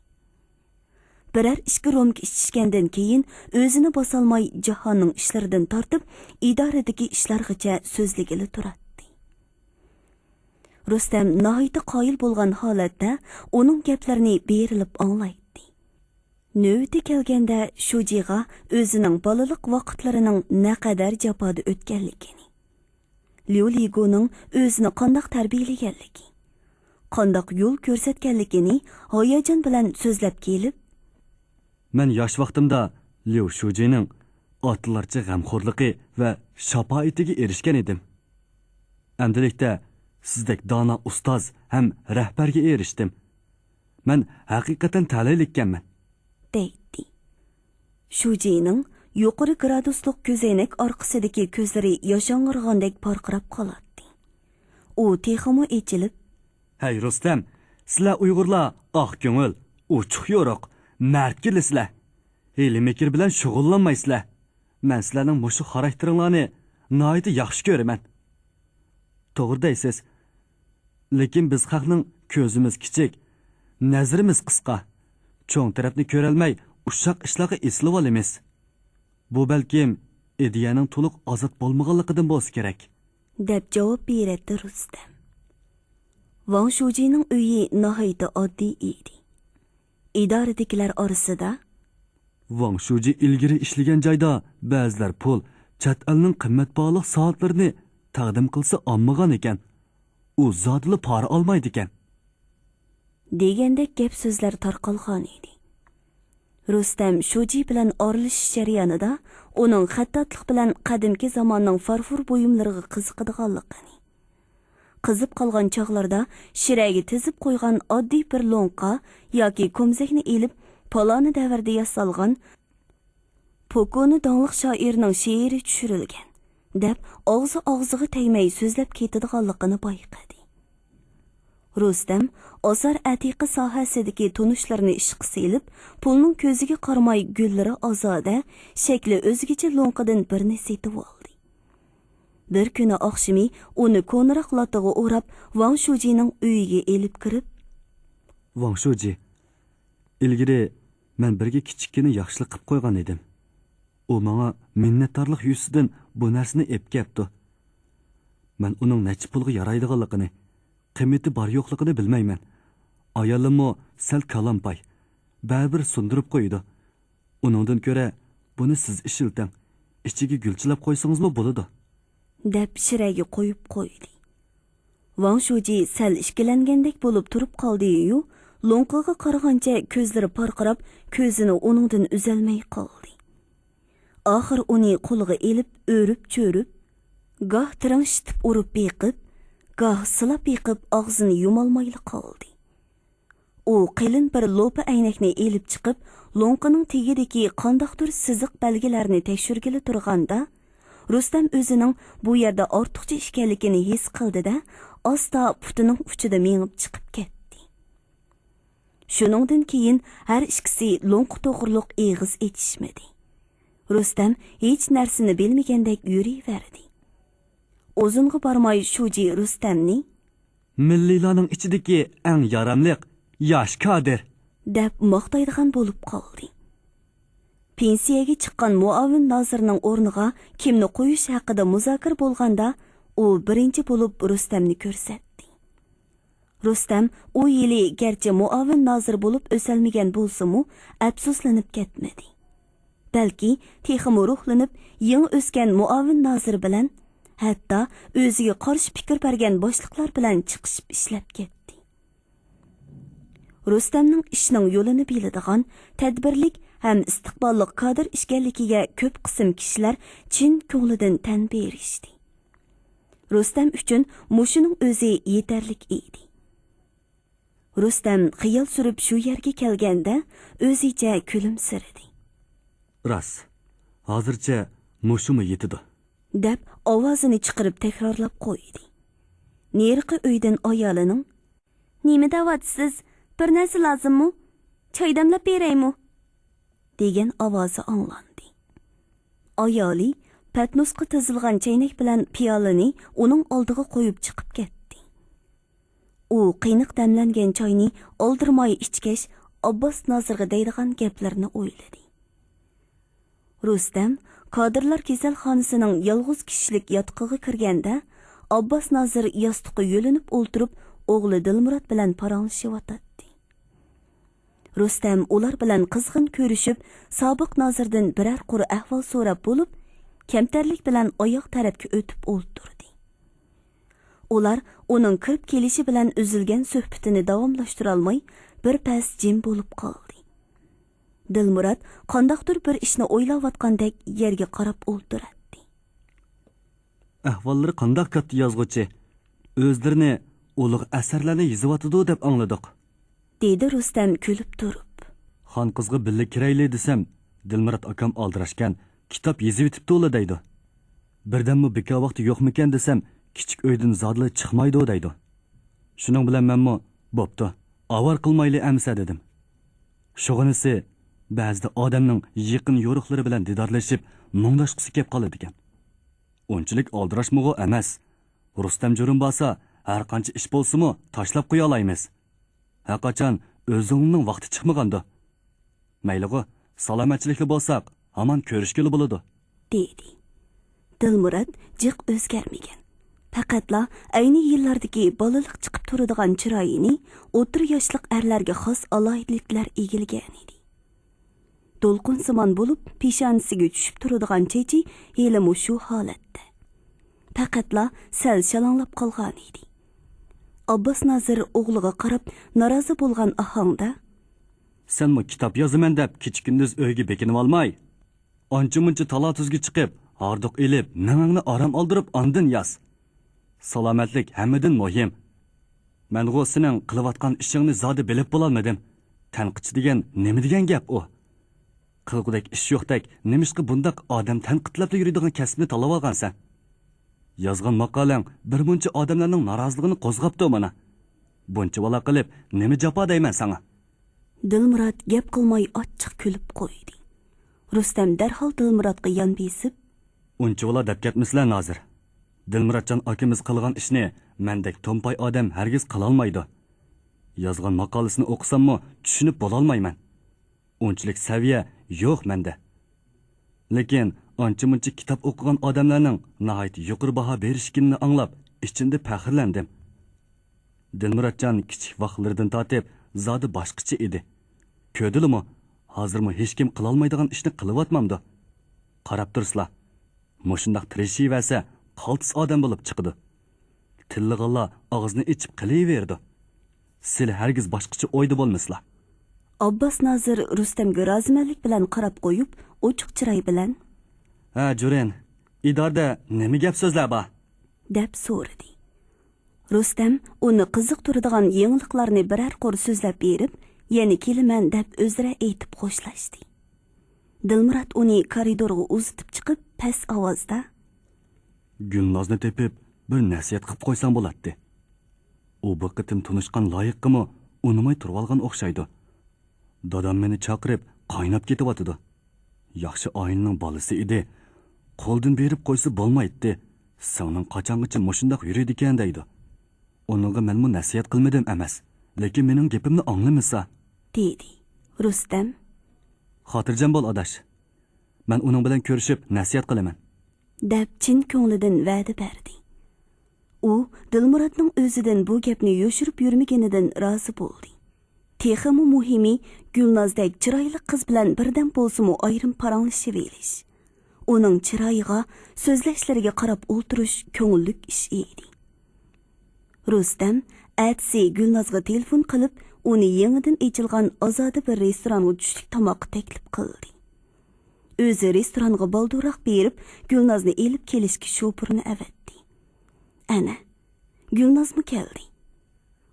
بىرەر ئىككى رومكا ئىچىشكەندىن كېيىن، ئۆزىنى باسالماي جاھاننىڭ ئىشلىرىدىن تارتىپ، ئىدارىدىكى ئىشلارغىچە سۆزلىگىلى تۇراتتى. رۇستەم ناھايىتى قايىل بولغان ھالەتتە ئۇنىڭ گەپلىرىنى بېرىلىپ ئاڭلايتتى. نۆۋىتى كەلگەندە شۇجىغا ئۆزىنىڭ بالىلىق ۋاقىتلىرىنىڭ نەقەدەر جاپادا ئۆتكەنلىكىنى، ليۇ لىگۇنىڭ ئۆزىنى قانداق تەربىيەلىگەنلىكى، قانداق يول كۆرسەتكەنلىكىنى ھاياجان بىلەن سۆزلەپ كېلىپ، مەن ياش ۋاقتىمدا ليۇ شۇجىنىڭ ئاتىلارچە غەمخورلۇقى ۋە شاپائىتىگە ئېرىشكەن ئىدىم. ئەمدىلىكتە سىزدەك دانا ئۇستاز ھەم رەھبەرگە ئېرىشتىم. مەن ھەقىقەتەن تەلەيلىككەنمەن. دەيتتى. شۇجىنىڭ يۇقىرى گرادۇسلۇق كۆزەينەك ئارقىسىدىكى كۆزلىرى ياشاڭغىرىغاندەك پارقىراپ قالاتتى. ئۇ تېخىمۇ ئېچىلىپ، ھەي رۇستەم، سىلەر ئۇيغۇرلار ئاق كۆڭۈل، ئوچۇق يورۇق، مەرد كېلىسىلەر. ھىيلە-مىكىر بىلەن شۇغۇللانمايسىلەر. مەن سىلەرنىڭ مۇشۇ خاراكتېرىڭلارنى ناھايىتى ياخشى كۆرىمەن. توغرا دەيسىز. لېكىن بىز خەقنىڭ كۆزىمىز كىچىك، نەزىرىمىز قىسقا. چوڭ تەرەپنى كۆرەلمەي، ئۇششاق ئىشلارغا ئېسىلىۋالىمىز. بۇ بەلكىم ئىدىيەنىڭ تولۇق ئازاد بولمىغانلىقىدىن بولسا كېرەك. دەپ جاۋاب بېرەتتى رۇستەم. ۋاڭ شۇجىنىڭ ئۆيى ناھايىتى ئاددىي ئىدى. ئىدارىدىكىلەر ئارىسىدا، ۋاڭ شۇجى ئىلگىرى ئىشلىگەن جايدا بەزىلەر پۇل، چەت ئەلنىڭ قىممەت باھالىق سائەتلىرىنى تەقدىم قىلسا ئالمىغان ئىكەن. ئۇ زادىلا پارا ئالمايدىكەن. دېگەندەك گەپ سۆزلەر تارقالغان ئىدى. رۇستەم شۇجى بىلەن ئارىلىشىش جەريانىدا ئۇنىڭ خەتتاتلىق بىلەن قەدىمكى زاماننىڭ فارفور بۇيۇملىرىغا قىزىقىدىغانلىقىنى، قىزىپ قالغان چاغلىرىدا شىرەگە تىزىپ قويغان ئاددىي بىر لوڭقا ياكى كومزەكنى ئېلىپ، پالانى دەۋردە ياسالغان پوكونى داڭلىق شائىرنىڭ شېئىرى چۈشۈرۈلگەن، دەپ ئاغزى ئاغزىغا تەگمەي سۆزلەپ كېتىدىغانلىقىنى بايقىدى. رۇستەم ئاسار ئەتىقە ساھەسىدىكى تونۇشلىرىنى ئىشقا سېلىپ، پۇلنىڭ كۆزىگە قارىماي گۈللىرى ئازادە، شەكلى ئۆزگىچە لوڭقىدىن بىرنى سېتىۋالدى. بىر كۈنى ئاخشىمى ئۇنى كونىراق لاتىغا ئوراپ، ۋاڭ شۇجىنىڭ ئۆيىگە ئېلىپ كىرىپ، ۋاڭ شۇجى، ئىلگىرى مەن بىرگە كىچىككىنە ياخشىلىق قىپ قويغان ئىدىم. ئۇ ماڭا مىننەتدارلىق يۈزىسىدىن بۇ نەرسىنى ئېپ كەپتۇ. مەن ئۇنىڭ نەچچە پۇلغا يارايدىغانلىقىنى، قىممىتى بار يوقلۇقىنى بىلمەيمەن. ئايالىممۇ سەل كالامپاي، بەرىبىر سۇندۇرۇپ قويىدۇ. ئۇنىڭدىن كۆرە بۇنى سىز ئىشلىتىڭ، ئىچىگە گۈل چىلاپ قويسىڭىزمۇ بولىدۇ. دەپ شىرەگە قويۇپ قويدى. ۋاڭ شۇجى سەل ئىككىلەنگەندەك بولۇپ تۇرۇپ قالدى-يۇ، لوڭقىغا قارىغانچە كۆزلىرى پارقىراپ، كۆزىنى ئۇنىڭدىن ئۈزەلمەي قالدى. ئاخىر ئۇنى قولىغا ئېلىپ، ئۆرۈپ-چۆرۈپ، گاھ تىرىڭشىتىپ ئۇرۇپ بېقىپ، گاھ سىلاپ بېقىپ، ئاغزىنى يۇمالمايلا قالدى. ئۇ قېلىن بىر لوپا ئەينەكنى ئېلىپ چىقىپ، لوڭقىنىڭ تېگىدىكى قانداقتۇر سىزىق بەلگىلەرنى تەكشۈرگىلى تۇرغاندا، رۇستەم ئۆزىنىڭ بۇ يەردە ئارتۇقچە ئىكەنلىكىنى ھېس قىلدى-دە، ئاستا پۇتىنىڭ ئۇچىدا مېڭىپ چىقىپ كەتتى. شۇنىڭدىن كېيىن ھەر ئىككىسى لوڭقا توغرۇلۇق ئېغىز ئېچىشمىدى. رۇستەم ھېچ نەرسىنى بىلمىگەندەك يۈرۈۋەردى. ئۇزۇنغا بارماي شۇجى رۇستەمنى، مىللىيلارنىڭ ئىچىدىكى ئەڭ ياراملىق ياش كادىر، دەپ ماختايدىغان بولۇپ قالدى. پېنسىيەگە چىققان مۇئاۋىن نازىرنىڭ ئورنىغا كىمنى قويۇش ھەققىدە مۇزاكىرە بولغاندا، ئۇ بىرىنچى بولۇپ رۇستەمنى كۆرسەتتى. رۇستەم ئۇ يىلى گەرچە مۇئاۋىن نازىر بولۇپ ئۆسەلمىگەن بولسىمۇ، ئەپسۇسلىنىپ كەتمىدى. بەلكى تېخىمۇ روھلىنىپ، يېڭى ئۆسكەن مۇئاۋىن نازىر بىلەن، ھەتتا ئۆزىگە قارشى پىكىر بەرگەن باشلىقلار بىلەن چىقىشىپ ئىشلەپ كەتتى. رۇستەمنىڭ ئىشنىڭ يولىنى بىلىدىغان، تەدبىرلىك ھەم ئىستىقباللىق كادىر ئىكەنلىكىگە كۆپ قىسىم كىشىلەر چىن كۆڭلىدىن تەن بېرىشتى. رۇستەم ئۈچۈن مۇشۇنىڭ ئۆزى يېتەرلىك ئىدى. رۇستەم خىيال سۈرۈپ شۇ يەرگە كەلگەندە، ئۆزىچە كۈلۈمسىرىدى. راست، ھازىرچە مۇشۇمۇ يېتىدۇ. دەپ ئاۋازىنى چىقىرىپ تەكرارلاپ قويدى. نېرىقى ئۆيدىن ئايالىنىڭ، نېمە دەۋاتىسىز؟ بىر نەرسە لازىممۇ؟ چاي دەملەپ بېرەيمۇ؟ دېگەن ئاۋازى ئاڭلاندى. ئايالى پەتنۇسقا تىزىلغان چەينەك بىلەن پىيالىنى ئۇنىڭ ئالدىغا قويۇپ چىقىپ كەتتى. ئۇ قېنىق دەملەنگەن چاينى ئالدىرىماي ئىچكەچ، ئابباس نازىرغا دەيدىغان گەپلىرىنى ئويلىدى. رۇستەم كادىرلار كېسەلخانىسىنىڭ يالغۇز كىشىلىك ياتىقىغا كىرگەندە، ئابباس نازىر ياستۇققا يۆلىنىپ ئولتۇرۇپ، ئوغلى دىلمۇرات بىلەن پاراڭلىشىۋاتاتتى. رۇستەم ئۇلار بىلەن قىزغىن كۆرۈشۈپ، سابىق نازىردىن بىرەر قۇر ئەھۋال سوراپ بولۇپ، كەمتەرلىك بىلەن ئاياغ تەرەپكە ئۆتۈپ ئولتۇردى. ئۇلار ئۇنىڭ كىرىپ كېلىشى بىلەن ئۈزۈلگەن سۆھبىتىنى داۋاملاشتۇرالماي، بىر پەس جىم بولۇپ قالدى. دىلمۇرات قانداقتۇر بىر ئىشنى ئويلاۋاتقاندەك يەرگە قاراپ ئولتۇراتتى. ئەھۋاللىرى قانداق كاتتا يازغۇچى؟ ئۆزلىرىنى ئۇلۇغ ئەسەرلەرنى يېزىۋاتىدۇ دەپ ئاڭلىدۇق. دېدى رۇستەم كۈلۈپ تۇرۇپ. خان قىزغا بىللە كىرەيلى دېسەم، دىلمۇرات ئاكام ئالدىراشكەن، كىتاب يېزىۋېتىپتۇلا دەيدۇ. بىردەممۇ بىكار ۋاقتى يوقمىكەن دېسەم، كىچىك ئۆيدىن زادىلا چىقمايدۇ دەيدۇ. شۇنىڭ بىلەن مەنمۇ، بوپتۇ، ئاۋارە قىلمايلى ئەمىسە دېدىم. شۇغىنىسى، بەزىدە ئادەمنىڭ يېقىن يورۇقلىرى بىلەن دىدارلىشىپ، مۇڭداشقۇسى كەپ قالىدىكەن. ئۇنچىلىك ئالدىراشمىغۇ ئەمەس. رۇستەم جورۇم بارسا، ھەر قانچە ئىش بولسىمۇ تاشلاپ قويالايمىز. ھەرقاچان ئۆزۈڭنىڭ ۋاقتى چىقمىغاندۇ. مەيلىغۇ، سالامەتچىلىكلا بولساق، ھامان كۆرۈشكىلى بولىدۇ. دېدى. دىلمۇرات جىق ئۆزگەرمىگەن. پەقەتلا ئەينى يىللاردىكى بالىلىق چىقىپ تۇرىدىغان چىرايىنى ئوتتۇرا ياشلىق ئەرلەرگە خاس ئالاھىدىلىكلەر ئىگىلىگەنىدى. دولقۇنسىمان بولۇپ، پېشانىسىگە چۈشۈپ تۇرىدىغان چېچى ھېلىمۇ شۇ ھالەتتە. پەقەتلا سەل شالاڭلاپ قالغانىدى. ئابباس نازىر ئوغلىغا قاراپ نارازى بولغان ئاھاڭدا، سەنمۇ كىتاب يازىمەن دەپ كېچە-كۈندۈز ئۆيگە بېكىنىۋالماي، ئانچە-مۇنچە تالا-تۈزگە چىقىپ، ھاردۇق ئېلىپ، مېڭەڭنى ئارام ئالدۇرۇپ ئاندىن ياز. سالامەتلىك ھەممىدىن مۇھىم. مەنغۇ سېنىڭ قىلىۋاتقان ئىشىڭنى زادى بىلىپ بولالمىدىم. تەنقىدچى دېگەن نېمە دېگەن گەپ ئۇ؟ قىلغۇدەك ئىش يوقتەك، نېمىشقا بۇنداق ئادەم تەنقىدلەپلا يۈرىدىغان كەسىپنى تاللىۋالغانسەن؟ يازغان ماقالەڭ بىر مۇنچە ئادەملەرنىڭ نارازىلىقىنى قوزغاپتۇ مانا. بۇنچىۋالا قىلىپ نېمە جاپا دەيمەن ساڭا؟ دىلمۇرات گەپ قىلماي ئاچچىق كۈلۈپ قويدى. رۇستەم دەرھال دىلمۇراتقا يان بېسىپ، ئۇنچىۋالا دەپ كەتمىسىلە نازىر. دىلمۇراتجان ئاكىمىز قىلغان ئىشنى مەندەك تومپاي ئادەم ھەرگىز قىلالمايدۇ. يازغان ماقالىسىنى ئوقۇساممۇ چۈشىنىپ بولالمايمەن. ئۇنچىلىك سەۋىيە يوق مەندە. لېكىن ئانچە-مۇنچە كىتاب ئوقۇغان ئادەملەرنىڭ ناھايىتى يۇقىرى باھا بېرىشكىنىنى ئاڭلاپ، ئىچىمدە پەخىرلەندىم. دىلمۇراتجان كىچىك ۋاقىتلىرىدىن تارتىپ زادى باشقىچە ئىدى. كۆردىلىمۇ، ھازىرمۇ ھېچكىم قىلالمايدىغان ئىشنى قىلىۋاتمامدۇ؟ قاراپ تۇرسىلا، مۇشۇنداق تىرىشىۋەرسە، قالتىس ئادەم بولۇپ چىقىدۇ. تىللىغانلار ئاغزىنى ئېچىپ قېلىۋېرىدۇ. سىلى ھەرگىز باشقىچە ئويدا بولمىسىلا. ئابباس نازىر رۇستەمگە رازىمەنلىك بىلەن قاراپ قويۇپ، ئوچۇق چىراي بىلەن، ھە، جۇرېن، ئىدارىدە نېمە گەپ سۆزلەر بار؟ دەپ سورىدى. رۇستەم ئۇنى قىزىقتۇرىدىغان يېڭىلىقلارنى بىرەر قۇر سۆزلەپ بېرىپ، يەنە كېلىمەن دەپ ئۆزرە ئېيتىپ خوشلاشتى. دىلمۇرات ئۇنى كارىدورغا ئۇزىتىپ چىقىپ، پەس ئاۋازدا، گۈلنازنى تېپىپ، بىر نەسىھەت قىلىپ قويساڭ بولاتتى. ئۇ بۇ قېتىم تونۇشقان لايىققىمۇ ئۇنىماي تۇرۇۋالغان ئوخشايدۇ. دادام مېنى چاقىرىپ، قايناپ كېتىۋاتىدۇ. ياخشى ئائىلىنىڭ بالىسى ئىدى. قولدىن بېرىپ قويسا بولمايتتى. سىڭلىڭ قاچانغىچە مۇشۇنداق يۈرىدىكەن دەيدۇ. ئۇنىڭغا مەنمۇ نەسىھەت قىلمىدىم ئەمەس، لېكىن مېنىڭ گېپىمنى ئاڭلىمىسا. دېدى. رۇستەم، خاتىرجەم بول، ئاداش. مەن ئۇنىڭ بىلەن كۆرۈشۈپ نەسىھەت قىلىمەن. دەپ چىن كۆڭلىدىن ۋەدە بەردى. ئۇ دىلمۇراتنىڭ ئۆزىدىن بۇ گەپنى يوشۇرۇپ يۈرمىگىنىدىن رازى بولدى. تېخىمۇ مۇھىمى، گۈلنازدەك چىرايلىق قىز بىلەن بىردەم بولسىمۇ ئايرىم پاراڭلىشىۋېلىش. ئۇنىڭ چىرايىغا، سۆزلەشلىرىگە قاراپ ئولتۇرۇش كۆڭۈللۈك ئىش ئىدى. رۇستەم ئەتىسى گۈلنازغا تېلېفون قىلىپ، ئۇنى يېڭىدىن ئېچىلغان ئازادە بىر رېستورانغا چۈشلۈك تاماققا تەكلىپ قىلدى. ئۆزى رېستورانغا بالدۇرراق بېرىپ، گۈلنازنى ئېلىپ كېلىشكە شوپۇرنى ئەۋەتتى. ئەنە، گۈلنازمۇ كەلدى.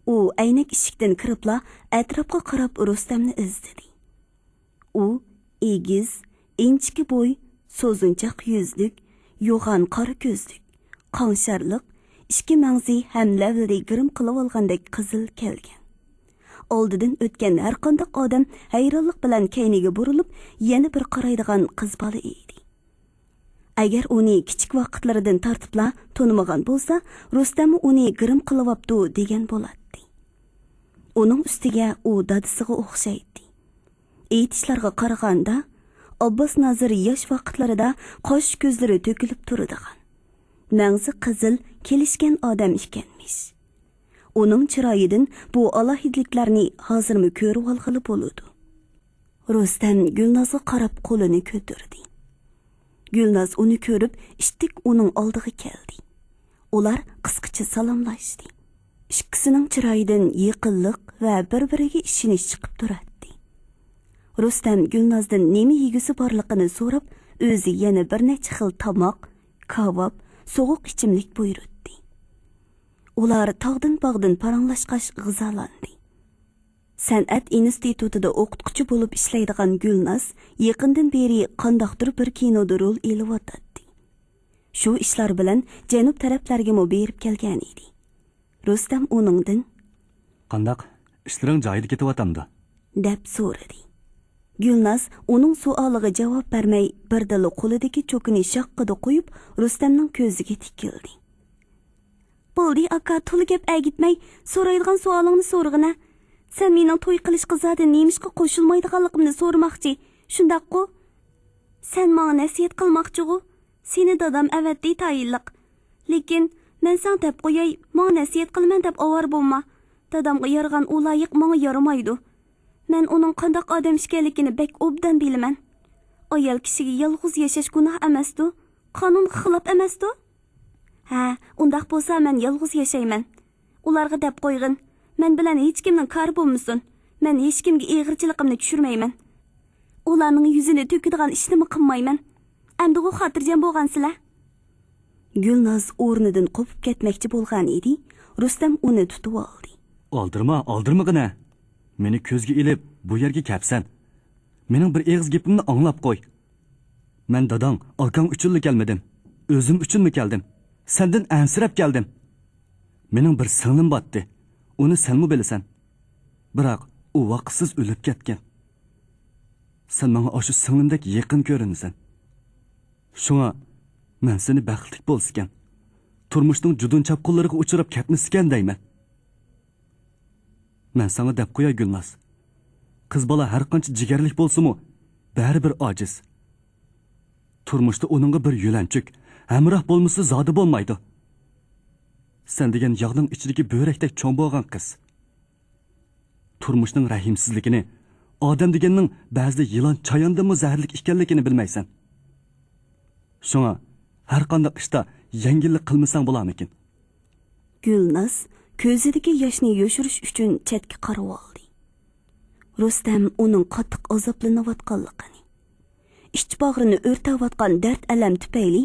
ئۇ ئەينەك ئىشىكتىن كىرىپلا ئەتراپقا قاراپ رۇستەمنى ئىزدىدى. ئۇ ئېگىز، ئىنچىكە بوي، سوزۇنچاق يۈزلۈك، يوغان قارا كۆزلۈك، قاڭشارلىق، ئىككى مەڭزى ھەم لەۋلىرى گىرىم قىلىۋالغاندەك قىزىل كەلگەن. ئالدىدىن ئۆتكەن ھەرقانداق ئادەم ھەيرانلىق بىلەن كەينىگە بۇرۇلۇپ، يەنە بىر قارايدىغان قىز بالا ئىدى. ئەگەر ئۇنى كىچىك ۋاقىتلىرىدىن تارتىپلا تونۇمىغان بولسا، رۇستەممۇ ئۇنى گىرىم قىلىۋاپتۇ دېگەن بولاتتى. ئۇنىڭ ئۈستىگە ئۇ دادىسىغا ئوخشايتتى. ئېيتىشلارغا قارىغاندا، ئابباس نازىر ياش ۋاقىتلىرىدا قاش كۆزلىرى تۆكۈلۈپ تۇرىدىغان، مەڭزى قىزىل، كېلىشكەن ئادەم ئىكەنمىش. ئۇنىڭ چىرايىدىن بۇ ئالاھىدىلىكلەرنى ھازىرمۇ كۆرۈۋالغىلى بولىدۇ. رۇستەم گۈلنازغا قاراپ قولىنى كۆتۈردى. گۈلناز ئۇنى كۆرۈپ، ئىتتىك ئۇنىڭ ئالدىغا كەلدى. ئۇلار قىسقىچە سالاملاشتى. ئىككىسىنىڭ چىرايىدىن يېقىنلىق ۋە بىر-بىرىگە ئىشىنىش چىقىپ تۇراتتى. رۇستەم گۈلنازدىن نېمە يېگۈسى بارلىقىنى سوراپ، ئۆزى يەنە بىر نەچچە خىل تاماق، كاۋاپ، سوغۇق ئىچىملىك بۇيرۇتتى. ئۇلار تاغدىن-باغدىن پاراڭلاشقاچ غىزالاندى. سەنئەت ئىنستىتۇتىدا ئوقۇتقۇچى بولۇپ ئىشلەيدىغان گۈلناز يېقىندىن بېرى قانداقتۇر بىر كىنودا رول ئېلىۋاتاتتى. شۇ ئىشلار بىلەن جەنۇب تەرەپلەرگىمۇ بېرىپ كەلگەن ئىدى. رۇستەم ئۇنىڭدىن، «قانداق، ئىشلىرىڭ جايىدا كېتىۋاتامدۇ؟» دەپ سورىدى. گۈلناز ئۇنىڭ سوئالىغا جاۋاب بەرمەي، بىردىنلا قولىدىكى چوكىنى شاققىدە قويۇپ، رۇستەمنىڭ كۆزىگە تىكىلدى. بولدى ئاكا، تولا گەپ ئەگىتمەي، سورايدىغان سوئالىڭنى سورىغىنە. سەن مېنىڭ توي قىلىشقا زادى نېمىشقا قوشۇلمايدىغانلىقىمنى سورىماقچى، شۇنداققۇ؟ سەن ماڭا نەسىھەت قىلماقچىغۇ؟ سېنى دادام ئەۋەتتى تايىنلىق. لېكىن مەن ساڭا دەپ قوياي، ماڭا نەسىھەت قىلىمەن دەپ ئاۋارە بولما. دادامغا يارىغان ئۇ لايىق ماڭا يارىمايدۇ. مەن ئۇنىڭ قانداق ئادەم ئىكەنلىكىنى بەك ئوبدان بىلىمەن. ئايال كىشىگە يالغۇز ياشاش گۇناھ ئەمەستۇ؟ قانۇنغا خىلاپ ئەمەستۇ؟ ھە، ئۇنداق بولسا مەن يالغۇز ياشايمەن. ئۇلارغا دەپ قويغىن، مەن بىلەن ھېچكىمنىڭ كارى بولمىسۇن. مەن ھېچكىمگە ئېغىرچىلىقىمنى چۈشۈرمەيمەن. ئۇلارنىڭ يۈزىنى تۆكىدىغان ئىشنىمۇ قىلمايمەن. ئەمدىغۇ خاتىرجەم بولغانسىلەر؟ گۈلناز ئورنىدىن قوپۇپ كەتمەكچى بولغان ئىدى، رۇستەم ئۇنى تۇتۇۋالدى. ئالدىرىما، ئالدىرىمىغىنە. مېنى كۆزگە ئېلىپ، بۇ يەرگە كەپسەن. مېنىڭ بىر ئېغىز گېپىمنى ئاڭلاپ قوي. مەن داداڭ، ئاكاڭ ئۈچۈنلا كەلمىدىم. ئۆزۈم ئۈچۈنمۇ كەلدىم. سەندىن ئەنسىرەپ كەلدىم. مېنىڭ بىر سىڭلىم باتتى. ئۇنى سەنمۇ بىلىسەن. بىراق ئۇ ۋاقىتسىز ئۆلۈپ كەتكەن. سەن ماڭا ئاشۇ سىڭلىمدەك يېقىن كۆرۈنىسەن. شۇڭا مەن سېنى بەختلىك بولسىكەن، تۇرمۇشنىڭ جۇدۇن چاپقۇنلىرىغا ئۇچراپ كەتمىسىكەن دەيمەن. مەن ساڭا دەپ قوياي، گۈلناز. قىز بالا ھەرقانچە جىگەرلىك بولسىمۇ، بەرىبىر ئاجىز. تۇرمۇشتا ئۇنىڭغا بىر يۆلەنچۈك، ھەمراھ بولمىسا زادى بولمايدۇ. سەن دېگەن ياغنىڭ ئىچىدىكى بۆرەكتەك چوڭ بولغان قىز. تۇرمۇشنىڭ رەھىمسىزلىكىنى، ئادەم دېگەننىڭ بەزىدە يىلان چاياندىنمۇ زەھەرلىك ئىكەنلىكىنى بىلمەيسەن. شۇڭا ھەرقانداق ئىشتا يەڭگىللىك قىلمىساڭ بولارمىكىن؟ گۈلناز كۆزىدىكى ياشنى يوشۇرۇش ئۈچۈن چەتكە قارىۋالدى. رۇستەم ئۇنىڭ قاتتىق ئازابلىنىۋاتقانلىقىنى، ئىچ باغرىنى ئۆرتەۋاتقان دەرد-ئەلەم تۈپەيلى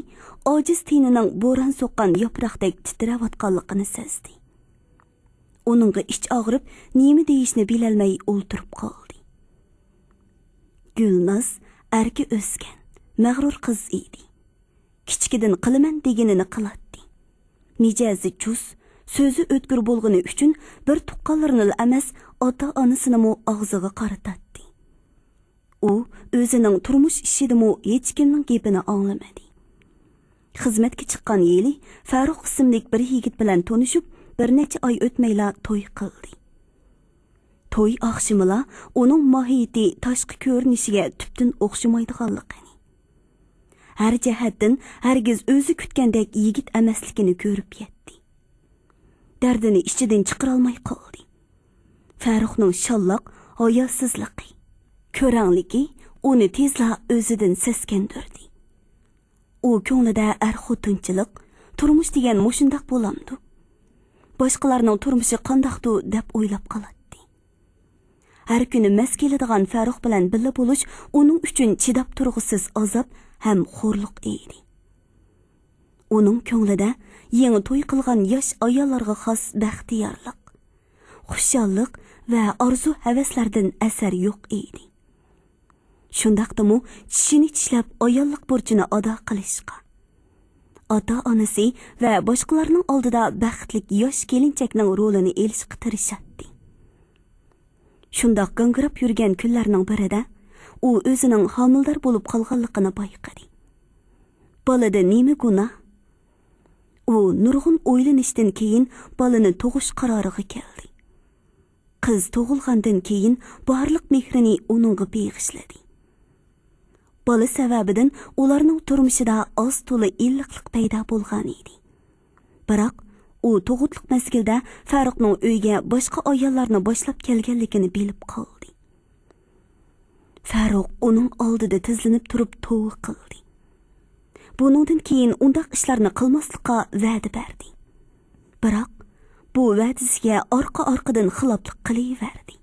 ئاجىز تېنىنىڭ بوران سوققان ياپراقتەك تىترەۋاتقانلىقىنى سەزدى. ئۇنىڭغا ئىچ ئاغرىپ، نېمە دېيىشنى بىلەلمەي ئولتۇرۇپ قالدى. گۈلناز ئەركە ئۆسكەن، مەغرۇر قىز ئىدى. كىچىكىدىن قىلىمەن دېگىنىنى قىلاتتى. مىجەزى چۇس، سۆزى ئۆتكۈر بولغىنى ئۈچۈن بىر تۇغقانلىرىنىلا ئەمەس، ئاتا-ئانىسىنىمۇ ئاغزىغا قارىتاتتى. ئۇ ئۆزىنىڭ تۇرمۇش ئىشىدىمۇ ھېچكىمنىڭ گېپىنى ئاڭلىمىدى. خىزمەتكە چىققان يىلى فەرۇق ئىسىملىك بىر يىگىت بىلەن تونۇشۇپ، بىر نەچچە ئاي ئۆتمەيلا توي قىلدى. توي ئاخشىمىلا ئۇنىڭ ماھىيىتى تاشقى كۆرۈنۈشىگە تۈپتىن ئوخشىمايدىغانلىقىنى، ھەر جەھەتتىن ھەرگىز ئۆزى كۈتكەندەك يىگىت ئەمەسلىكىنى كۆرۈپ يەتتى. دەردىنى ئىچىدىن چىقىرالماي قالدى. فەرۇقنىڭ شاللاق، ھاياسىزلىقى، كۆرەڭلىكى ئۇنى تېزلا ئۆزىدىن سەسكەندۈردى. ئۇ كۆڭلىدە ئەر-خوتۇنچىلىق، تۇرمۇش دېگەن مۇشۇنداق بولامدۇ؟ باشقىلارنىڭ تۇرمۇشى قانداقتۇ دەپ ئويلاپ قالاتتى. ھەر كۈنى مەس كېلىدىغان فەرۇق بىلەن بىللە بولۇش ئۇنىڭ ئۈچۈن چىداپ تۇرغۇسىز ئازاب ھەم خورلۇق ئىدى. ئۇنىڭ كۆڭلىدە يېڭى توي قىلغان ياش ئاياللارغا خاس بەختىيارلىق، خۇشاللىق ۋە ئارزۇ-ھەۋەسلەردىن ئەسەر يوق ئىدى. شۇنداقتىمۇ چىشىنى چىشلەپ ئاياللىق بۇرچىنى ئادا قىلىشقا، ئاتا-ئانىسى ۋە باشقىلارنىڭ ئالدىدا بەختلىك ياش كېلىنچەكنىڭ رولىنى ئېلىشقا تىرىشاتتى. شۇنداق گاڭگىراپ يۈرگەن كۈنلەرنىڭ بىرىدە ئۇ ئۆزىنىڭ ھامىلىدار بولۇپ قالغانلىقىنى بايقىدى. بالىدا نېمە گۇناھ؟ ئۇ نۇرغۇن ئويلىنىشتىن كېيىن بالىنى تۇغۇش قارارىغا كەلدى. قىز تۇغۇلغاندىن كېيىن بارلىق مېھرىنى ئۇنىڭغا بېغىشلىدى. بالا سەۋەبىدىن ئۇلارنىڭ تۇرمۇشىدا ئاز-تولا ئىللىقلىق پەيدا بولغان ئىدى. بىراق، ئۇ تۇغۇتلۇق مەزگىلدە فاروقنىڭ ئۆيگە باشقا ئاياللارنى باشلاپ كەلگەنلىكىنى بىلىپ قالدى. فاروق ئۇنىڭ ئالدىدا تىزلىنىپ تۇرۇپ توۋا قىلدى. بۇنىڭدىن كېيىن ئۇنداق ئىشلارنى قىلماسلىققا ۋەدە بەردى. بىراق، بۇ ۋەدىسىگە ئارقا-ئارقىدىن خىلاپلىق قىلىۋەردى.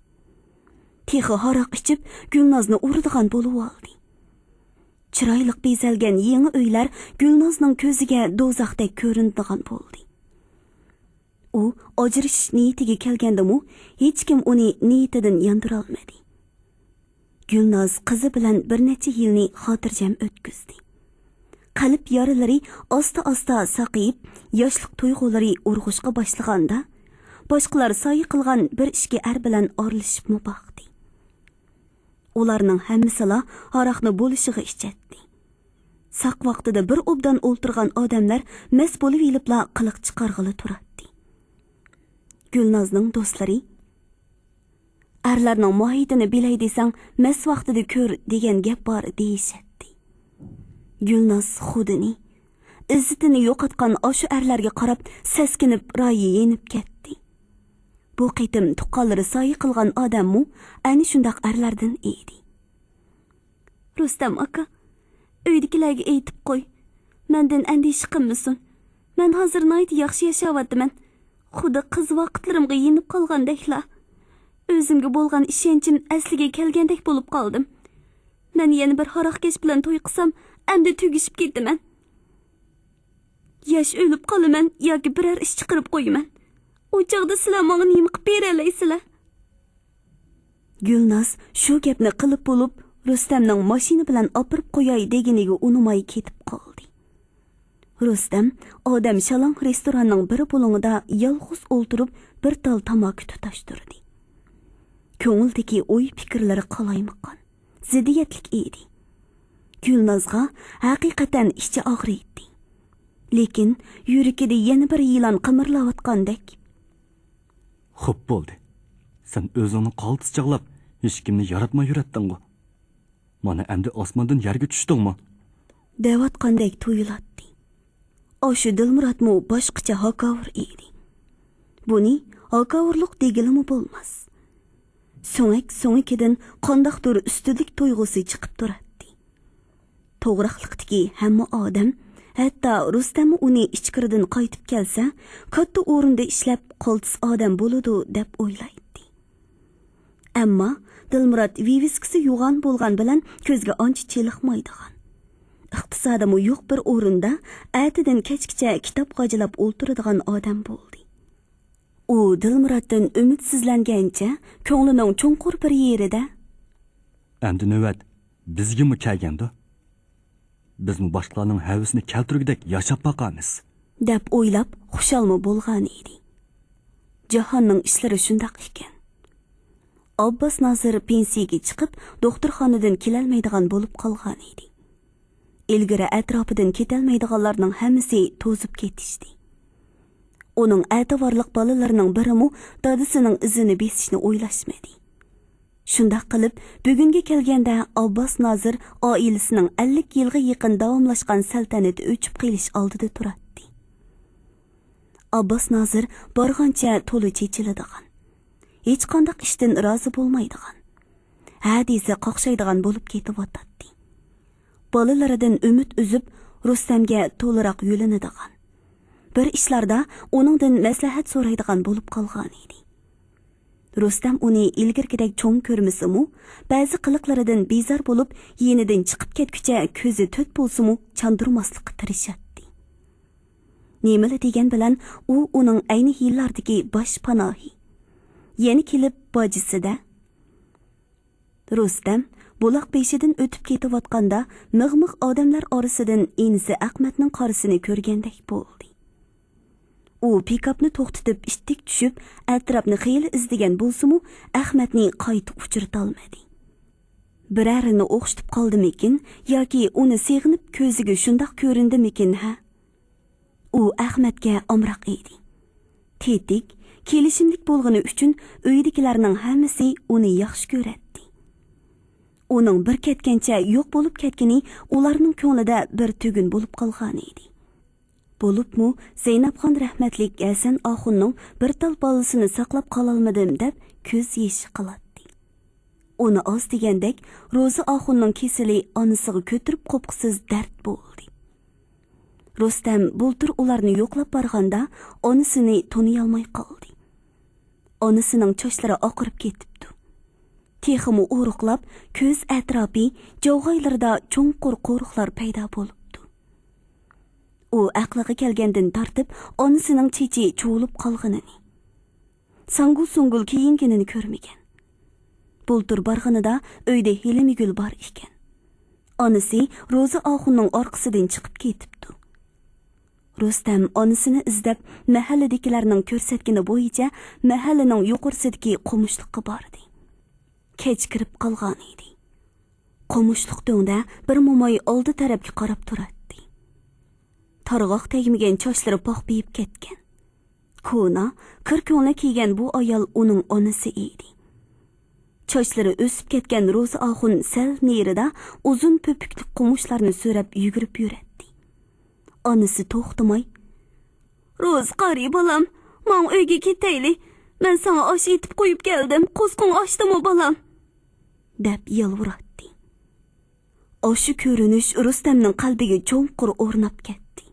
تېخى ھاراق ئىچىپ، گۈلنازنى ئۇرىدىغان بولۇۋالدى. چىرايلىق بېزەلگەن يېڭى ئۆيلەر گۈلنازنىڭ كۆزىگە دوزاختەك كۆرۈنىدىغان بولدى. ئۇ ئاجرىشىش نىيىتىگە كەلگەندىمۇ، ھېچكىم ئۇنى نىيىتىدىن ياندۇرالمىدى. گۈلناز قىزى بىلەن بىر نەچچە يىلنى خاتىرجەم ئۆتكۈزدى. قەلب يارىلىرى ئاستا-ئاستا ساقىيىپ، ياشلىق تۇيغۇلىرى ئۇرغۇشقا باشلىغاندا، باشقىلار سايە قىلغان بىر ئىككى ئەر بىلەن ئارىلىشىپمۇ باقتى. ئۇلارنىڭ ھەممىسىلا ھاراقنى بولۇشىغا ئىچەتتى. ساق ۋاقتىدا بىر ئوبدان ئولتۇرغان ئادەملەر مەس بولۇۋېلىپلا قىلىق چىقارغىلى تۇراتتى. گۈلنازنىڭ دوستلىرى، «ئەرلەرنىڭ ماھىيىتىنى بىلەي دېسەڭ، مەس ۋاقتىدا كۆر» دېگەن گەپ بار دېيىشەتتى. گۈلناز خۇدىنى، ئىززىتىنى يوقاتقان ئاشۇ ئەرلەرگە قاراپ سەسكىنىپ رايى يېنىپ كەتتى. بۇ قېتىم تۇغقانلىرى سايە قىلغان ئادەممۇ ئەنە شۇنداق ئەرلەردىن ئىدى. «رۇستەم ئاكا، ئۆيدىكىلەرگە ئېيتىپ قوي، مەندىن ئەندىشە قىلمىسۇن. مەن ھازىر ناھايىتى ياخشى ياشاۋاتىمەن. خۇددى قىز ۋاقىتلىرىمغا يېنىپ قالغاندەكلا. ئۆزۈمگە بولغان ئىشەنچىم ئەسلىگە كەلگەندەك بولۇپ قالدىم. مەن يەنە بىر ھاراقكەش بىلەن توي قىلسام، ئەمدى تۈگىشىپ كېتىمەن. ياش ئۆلۈپ قالىمەن ياكى بىرەر ئىش چىقىرىپ قويىمەن. ئۇ چاغدا سىلەر ماڭا نېمە قىلىپ بېرەلەيسىلەر؟» گۈلناز شۇ گەپنى قىلىپ بولۇپ، رۇستەمنىڭ ماشىنا بىلەن ئاپىرىپ قوياي دېگىنىگە ئۇنىماي كېتىپ قالدى. رۇستەم ئادەم شالاڭ رېستوراننىڭ بىر بۇلۇڭىدا يالغۇز ئولتۇرۇپ، بىر تال تاماكا تۇتاشتۇردى. كۆڭلىدىكى ئوي پىكىرلىرى قالايمىقان، زىددىيەتلىك ئىدى. گۈلنازغا ھەقىقەتەن ئىچى ئاغرىيتتى. لېكىن يۈرىكىدە يەنە بىر يىلان قىمىرلاۋاتقاندەك. «خوپ بولدى. سەن ئۆزۈڭنى قالتىس چاغلاپ، ھېچكىمنى ياراتماي يۈرەتتىڭغۇ. مانا ئەمدى ئاسماندىن يەرگە چۈشتۈڭمۇ؟» دەۋاتقاندەك تۇيۇلاتتى. ئاشۇ دىلمۇراتمۇ باشقىچە ھاكاۋۇر ئىدى. بۇنى ھاكاۋۇرلۇق دېگىلىمۇ بولماس. سۆڭەك سۆڭىكىدىن قانداقتۇر ئۈستۈنلۈك تۇيغۇسى چىقىپ تۇراتتى. توغراقلىقتىكى ھەممە ئادەم، ھەتتا رۇستەممۇ ئۇنى ئىچكىرىدىن قايتىپ كەلسە، كاتتا ئورۇندا ئىشلەپ، قالتىس ئادەم بولىدۇ، دەپ ئويلايتتى. ئەمما دىلمۇرات ۋىۋىسكىسى يوغان بولغان بىلەن كۆزگە ئانچە چېلىقمايدىغان، ئىقتىسادىمۇ يوق بىر ئورۇندا ئەتىدىن كەچكىچە كىتاب غاجىلاپ ئولتۇرىدىغان ئادەم بولدى. ئۇ دىلمۇراتتىن ئۈمىدسىزلەنگەنچە كۆڭلىنىڭ چوڭقۇر بىر يېرىدە، «ئەمدى نۆۋەت بىزگىمۇ كەلگەندۇ؟ بىزمۇ باشقىلارنىڭ ھەۋىسىنى كەلتۈرگۈدەك ياشاپ باقارمىز» دەپ ئويلاپ خۇشالمۇ بولغان ئىدى. جاھاننىڭ ئىشلىرى شۇنداق ئىكەن. ئابباس نازىر پېنسىيىگە چىقىپ، دوختۇرخانىدىن كېلەلمەيدىغان بولۇپ قالغان ئىدى. ئىلگىرى ئەتراپىدىن كېتەلمەيدىغانلارنىڭ ھەممىسى توزۇپ كېتىشتى. ئۇنىڭ ئەتىۋارلىق بالىلىرىنىڭ بىرىمۇ دادىسىنىڭ ئىزىنى بېسىشنى ئويلاشمىدى. شۇنداق قىلىپ، بۈگۈنگە كەلگەندە ئابباس نازىر ئائىلىسىنىڭ ئەللىك يىلغا يېقىن داۋاملاشقان سەلتەنىتى ئۆچۈپ قېلىش ئالدىدا تۇراتتى. ئابباس نازىر بارغانچە تولا چېچىلىدىغان، ھېچقانداق ئىشتىن رازى بولمايدىغان، ھە دېسە قاقشايدىغان بولۇپ كېتىۋاتاتتى. بالىلىرىدىن ئۈمىد ئۈزۈپ، رۇستەمگە تولىراق يۆلىنىدىغان، بىر ئىشلاردا ئۇنىڭدىن مەسلىھەت سورايدىغان بولۇپ قالغانىدى. رۇستەم ئۇنى ئىلگىرىكىدەك چوڭ كۆرمىسىمۇ، بەزى قىلىقلىرىدىن بىزار بولۇپ، يېنىدىن چىقىپ كەتكۈچە كۆزى تۆت بولسىمۇ، چاندۇرماسلىققا تىرىشاتتى. نېمىلا دېگەن بىلەن ئۇ ئۇنىڭ ئەينى يىللاردىكى باش پاناھى. يەنە كېلىپ باجىسىدە. رۇستەم بۇلاق بېشىدىن ئۆتۈپ كېتىۋاتقاندا، مىغ-مىغ ئادەملەر ئارىسىدىن ئىنىسى ئەخمەتنىڭ قارىسىنى كۆرگەندەك بولدى. ئۇ پىكاپنى توختىتىپ ئىتتىك چۈشۈپ، ئەتراپنى خېلى ئىزدىگەن بولسىمۇ، ئەخمەتنى قايتا ئۇچرىتالمىدى. بىرەرىنى ئوخشىتىپ قالدىمىكىن ياكى ئۇنى سېغىنىپ كۆزىگە شۇنداق كۆرۈندىمىكىن ھە؟ ئۇ ئەخمەتكە ئامراق ئىدى. تېتىك، كېلىشىملىك بولغىنى ئۈچۈن ئۆيدىكىلەرنىڭ ھەممىسى ئۇنى ياخشى كۆرەتتى. ئۇنىڭ بىر كەتكەنچە يوق بولۇپ كەتكىنى ئۇلارنىڭ كۆڭلىدە بىر تۈگۈن بولۇپ قالغانىدى. بولۇپمۇ زەينەپخان رەھمەتلىك ھەسەن ئاخۇننىڭ بىر تال بالىسىنى ساقلاپ قالالمىدىم دەپ كۆز يېشى قىلاتتى. ئۇنى ئاز دېگەندەك روزى ئاخۇننىڭ كېسىلى ئانىسىغا كۆتۈرۈپ قوپقۇسىز دەرد بولدى. رۇستەم بۇلتۇر ئۇلارنى يوقلاپ بارغاندا ئانىسىنى تونۇيالماي قالدى. ئانىسىنىڭ چاچلىرى ئاقىرىپ كېتىپتۇ. تېخىمۇ ئورۇقلاپ، كۆز ئەتراپى، جاۋغايلىرىدا چوڭقۇر قورۇقلار پەيدا بولۇپتۇ. ئۇ ئەقلىگە كەلگەندىن تارتىپ ئانىسىنىڭ چېچى چۇۋۇلۇپ قالغىنىنى، ساڭگۇ-سۇڭگۇل كىيىنگىنىنى كۆرمىگەن. بۇلتۇر بارغىنىدا ئۆيدە ھېلىمىگۈل بار ئىكەن. ئانىسى روزى ئاخۇننىڭ ئارقىسىدىن چىقىپ كېتىپتۇ. رۇستەم ئانىسىنى ئىزدەپ، مەھەللىدىكىلەرنىڭ كۆرسەتكىنى بويىچە مەھەللىنىڭ يۇقىرىسىدىكى قومۇشلۇققا باردى. كەچ كىرىپ قالغانىدى. قومۇشلۇق تۆڭدە بىر موماي ئالدى تەرەپكە قاراپ تۇراتتى. تارغاق تەگمىگەن چاچلىرى پاخپىيىپ كەتكەن. كونا، كىر كۆڭلەك كىيگەن بۇ ئايال ئۇنىڭ ئانىسى ئىدى. چاچلىرى ئۆسۈپ كەتكەن روزى ئاخۇن سەل نېرىدا ئۇزۇن پۆپۈكلۈك قومۇشلارنى سۆرەپ يۈگۈرۈپ يۈرەتتى. ئانىسى توختىماي، «روزى قارى بالام، ماڭ ئۆيگە كېتەيلى. مەن ساڭا ئاش ئېتىپ قويۇپ كەلدىم. قورسىقىڭ ئاچتىمۇ بالام؟» دەپ يالۋۇراتتى. ئاشۇ كۆرۈنۈش رۇستەمنىڭ قەلبىگە چوڭقۇر ئورناپ كەتتى.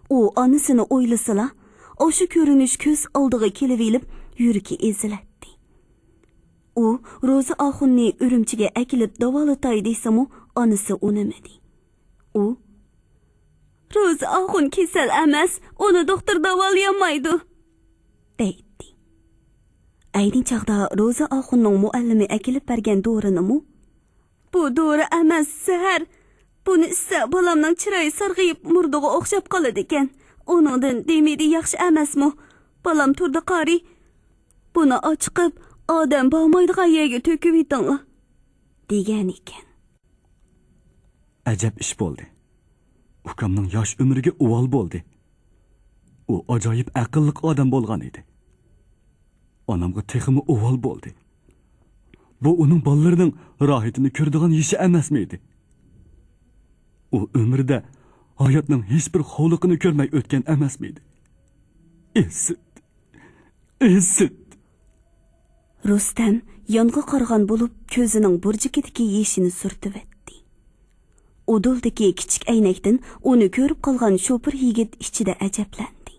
ئۇ ئانىسىنى ئويلىسىلا، ئاشۇ كۆرۈنۈش كۆز ئالدىغا كېلىۋېلىپ يۈرىكى ئېزىلەتتى. ئۇ روزى ئاخۇننى ئۈرۈمچىگە ئەكېلىپ داۋالىتاي دېسىمۇ ئانىسى ئۇنىمىدى. ئۇ، «روزى ئاخۇن كېسەل ئەمەس، ئۇنى دوختۇر داۋالىيالمايدۇ» دەيتتى. ئەينى چاغدا روزى ئاخۇننىڭ مۇئەللىمى ئەكېلىپ بەرگەن دورىنىمۇ، «بۇ دورا ئەمەس، زەھەر. بۇنى ئىچسە بالامنىڭ چىرايى سارغىيىپ مۇردىغا ئوخشاپ قالىدىكەن. ئۇنىڭدىن دېمىدى ياخشى ئەمەسمۇ؟ بالام تۇردى قارى، بۇنى ئاچىقىپ ئادەم بارمايدىغان يەرگە تۆكۈۋېتىڭلار» دېگەن ئىكەن. ئەجەب ئىش بولدى. ئۇكامنىڭ ياش ئۆمرىگە ئۇۋال بولدى. ئۇ ئاجايىپ ئەقىللىق ئادەم بولغان ئىدى. ئانامغا تېخىمۇ ئۇۋال بولدى. بۇ ئۇنىڭ بالىلىرىنىڭ راھىتىنى كۆرىدىغان يېشى ئەمەسمىدى؟ ئۇ ئۆمرىدە ھاياتنىڭ ھېچبىر خوۋلۇقىنى كۆرمەي ئۆتكەن ئەمەسمىدى؟ ئىسىت! ئىسىت! رۇستەم يانغا قارىغان بولۇپ، كۆزىنىڭ بۇرجىكىدىكى يېشىنى سۈرتۈۋەتتى. ئۇدۇلدىكى كىچىك ئەينەكتىن ئۇنى كۆرۈپ قالغان شوپۇر يىگىت ئىچىدە ئەجەبلەندى.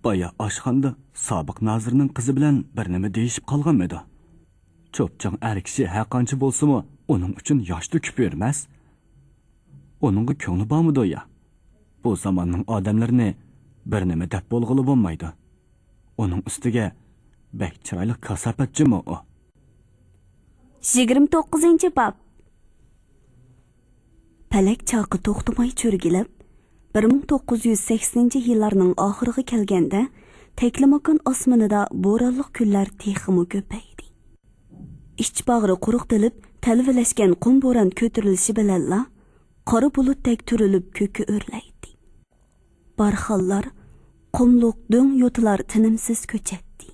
بايا ئاشخانىدا سابىق نازىرنىڭ قىزى بىلەن بىر نېمە دېيىشىپ قالغانمىدۇ؟ چوپچوڭ ئەر كىشى ھەرقانچە بولسىمۇ، ئۇنىڭ ئۈچۈن ياش تۆكۈپ يۈرمەس. ئۇنىڭغا كۆڭلى بارمىدۇ يا؟ بۇ زاماننىڭ ئادەملىرىنى بىر نېمە دەپ بولغىلى بولمايدۇ. ئۇنىڭ ئۈستىگە بەك چىرايلىق كاساپەتچىمۇ ئۇ. يىگىرمە توققۇزىنچى باب. پەلەك چاقى توختىماي چۆرگىلەپ، بىر مىڭ توققۇز يۈز سەكسىنىنچى يىللارنىڭ ئاخىرىغا كەلگەندە، تەكلىماكان ئاسمىنىدا بورانلىق كۈنلەر تېخىمۇ كۆپەيدى. ئىچ باغرى قۇرۇقدىلىپ، تەلۋىلەشكەن قۇم بوران كۆتۈرۈلۈشى بىلەنلا، قارا بۇلۇتتەك تۈرۈلۈپ كۆككە ئۆرلەيتتى. بارخانلار، قۇملۇق دۆڭ يوتىلار تىنىمسىز كۆچەتتى.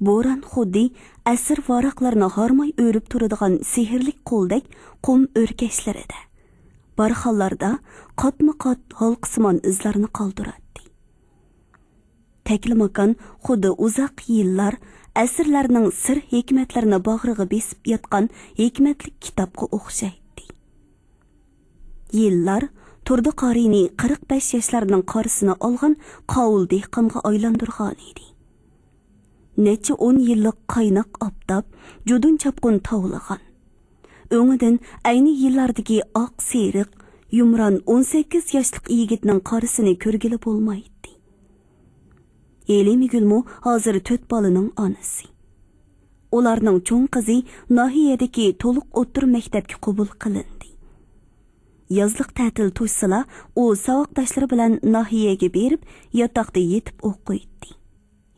بوران خۇددى ئەسىر ۋاراقلارنى ھارماي ئۆرۈپ تۇرىدىغان سېھىرلىك قولدەك قۇم ئۆركەشلىرىدە، بارخانلاردا قاتمۇ قات ھالقىسىمان ئىزلارنى قالدۇراتتى. تەكلىماكان خۇددى ئۇزاق يىللار، ئەسىرلەرنىڭ سىر ھېكمەتلىرىنى باغرىغا بېسىپ ياتقان ھېكمەتلىك كىتابقا ئوخشايتتى. يىللار تۇردى قارىينى قىرىق بەش ياشلارنىڭ قارىسىنى ئالغان قاۋۇل دېھقانغا ئايلاندۇرغانىدى. نەچچە ئون يىللىق قايناق ئاپتاپ، جۇدۇن چاپقۇن تاۋلىغان. ئۆڭىدىن ئەينى يىللاردىكى ئاق سېرىق، يۇمران ئون سەككىز ياشلىق يىگىتنىڭ قارىسىنى كۆرگىلى بولمايتتى. ھېلىمىگۈلمۇ ھازىر تۆت بالىنىڭ ئانىسى. ئۇلارنىڭ چوڭ قىزى ناھىيەدىكى تولۇق ئوتتۇرا مەكتەپكە قوبۇل قىلىندى. يازلىق تەتىل توشسىلا، ئۇ ساۋاقداشلىرى بىلەن ناھىيەگە بېرىپ، ياتاقتا يېتىپ ئوقۇيتتى.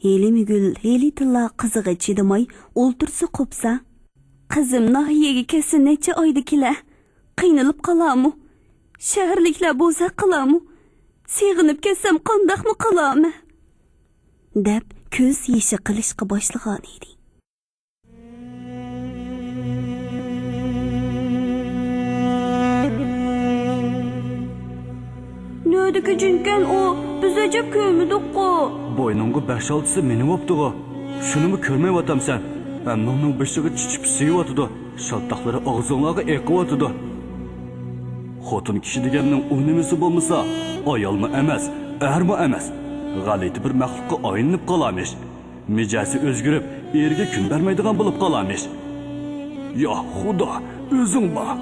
ھېلىمگۈل ھېلىتىنلا قىزىغا چىدىماي، ئولتۇرسا قوپسا، «قىزىم ناھىيەگە كەتسە نەچچە ئايدا كېلە، قىينىلىپ قالامۇ؟ شەھەرلىكلەر بوزەك قىلامۇ؟ سېغىنىپ كەتسەم قانداقمۇ قىلامەن؟» دەپ كۆز يېشى قىلىشقا باشلىغان ئىدى. نۆدىكى جىنكەن ئۇ، بىز ئەجەب كۆرمىدۇققۇ. بوينۇڭغا بەش-ئالتىسى مىنىۋاپتىغۇ. شۇنىمۇ كۆرمەيۋاتامسەن؟ ھەممىڭنىڭ بېشىغا چىچىپ سىيىۋاتىدۇ. شالتاقلىرى ئاغزىڭلارغا ئېقىۋاتىدۇ. خوتۇن كىشى دېگەننىڭ ئۇ نېمىسى بولمىسا، ئايالمۇ ئەمەس، ئەرمۇ ئەمەس. غەلىتە بىر مەخلۇققا ئايلىنىپ قالامىش. مىجەزى ئۆزگىرىپ، ئېرىگە كۈن بەرمەيدىغان بولۇپ قالامىش. يا خۇدا، ئۆزۈڭ بار.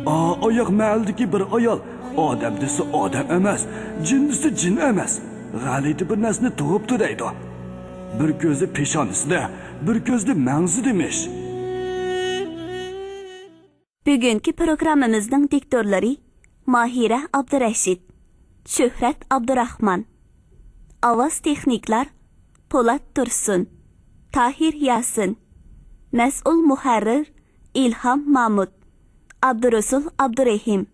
ئا، ئاياق مەھەللىدىكى بىر ئايال، ئادەم دېسە ئادەم ئەمەس، جىن دېسە جىن ئەمەس. غەلىتە بىر نەرسىنى تۇغۇپتۇ دەيدۇ. بىر كۆزى پېشانىسىدە، بىر كۆزى مەڭزىدىمىش. بۈگۈنكى پروگراممىمىزنىڭ دىكتورلىرى ماھىرە ئابدۇرەشىت، شۆھرەت ئابدۇراخمان. ئاۋاز تېخنىكلار پولات تۇرسۇن، تاھىر ياسىن. مەسئۇل مۇھەررىر ئىلھام مامۇت، ئابدۇرۇسۇل ئابدۇرېھىم.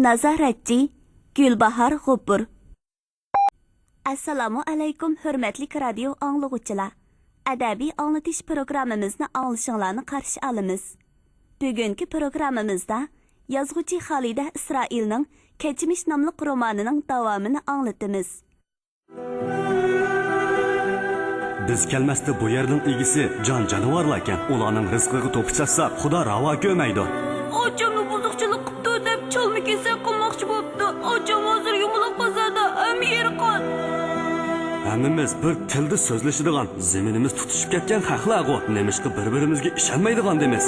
نازارەتچى گۈلباھار غوپۇر. ئەسسالامۇ ئەلەيكۇم، ھۆرمەتلىك رادىيو ئاڭلىغۇچىلار! ئەدەبىي ئاڭلىتىش پروگراممىمىزنى ئاڭلىشىڭلارنى قارشى ئالىمىز. بۈگۈنكى پروگراممىمىزدا يازغۇچى خالىدە ئىسرائىلنىڭ كەچمىش ناملىق رومانىنىڭ داۋامىنى ئاڭلىتىمىز. بىز كەلمەستە بۇ يەرنىڭ ئىگىسى جان-جانىۋارلاركەن، ئۇلارنىڭ رىزقىغا توپا چاچساق، خۇدا راۋا كۆرمەيدۇ. ئاچامنى بۇزۇقچىلىق قىپتۇ دەپ چالما كېسەك قىلماقچى بوپتۇ. ئاچام ھازىر يۇمىلاق بازاردا، ھەممە يېرى قان. ھەممىمىز بىر تىلدا سۆزلىشىدىغان، زېمىنىمىز تۇتىشىپ كەتكەن خەقلەرغۇ، نېمىشقا بىر-بىرىمىزگە ئىشەنمەيدىغاندىمىز؟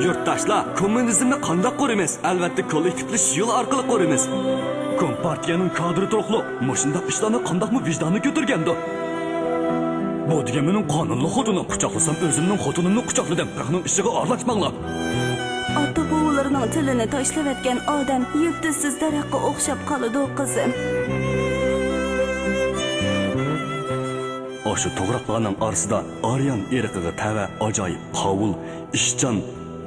يۇرتداشلار، كوممۇنىزمنى قانداق قۇرىمىز؟ ئەلۋەتتە، كوللېكتىپلىشىش يولى ئارقىلىق قۇرىمىز. كومپارتىيەنىڭ كادىرى تۇرۇقلۇق مۇشۇنداق ئىشلارنى قانداقمۇ ۋىجدانى كۆتۈرگەندۇ؟ بۇ دېگەن مېنىڭ قانۇنلۇق خوتۇنۇم. قۇچاقلىسام ئۆزۈمنىڭ خوتۇنۇمنى قۇچاقلىدىم. خەقنىڭ ئىشىغا ئارىلاشماڭلار. ئاتا-بوۋىلىرىنىڭ تىلىنى تاشلىۋەتكەن ئادەم يىلتىزسىز دەرەخكە ئوخشاپ قالىدۇ، قىزىم. ئاشۇ توغراقلارنىڭ ئارىسىدا ئاريان ئىرقىغا تەۋە ئاجايىپ قاۋۇل، ئىشچان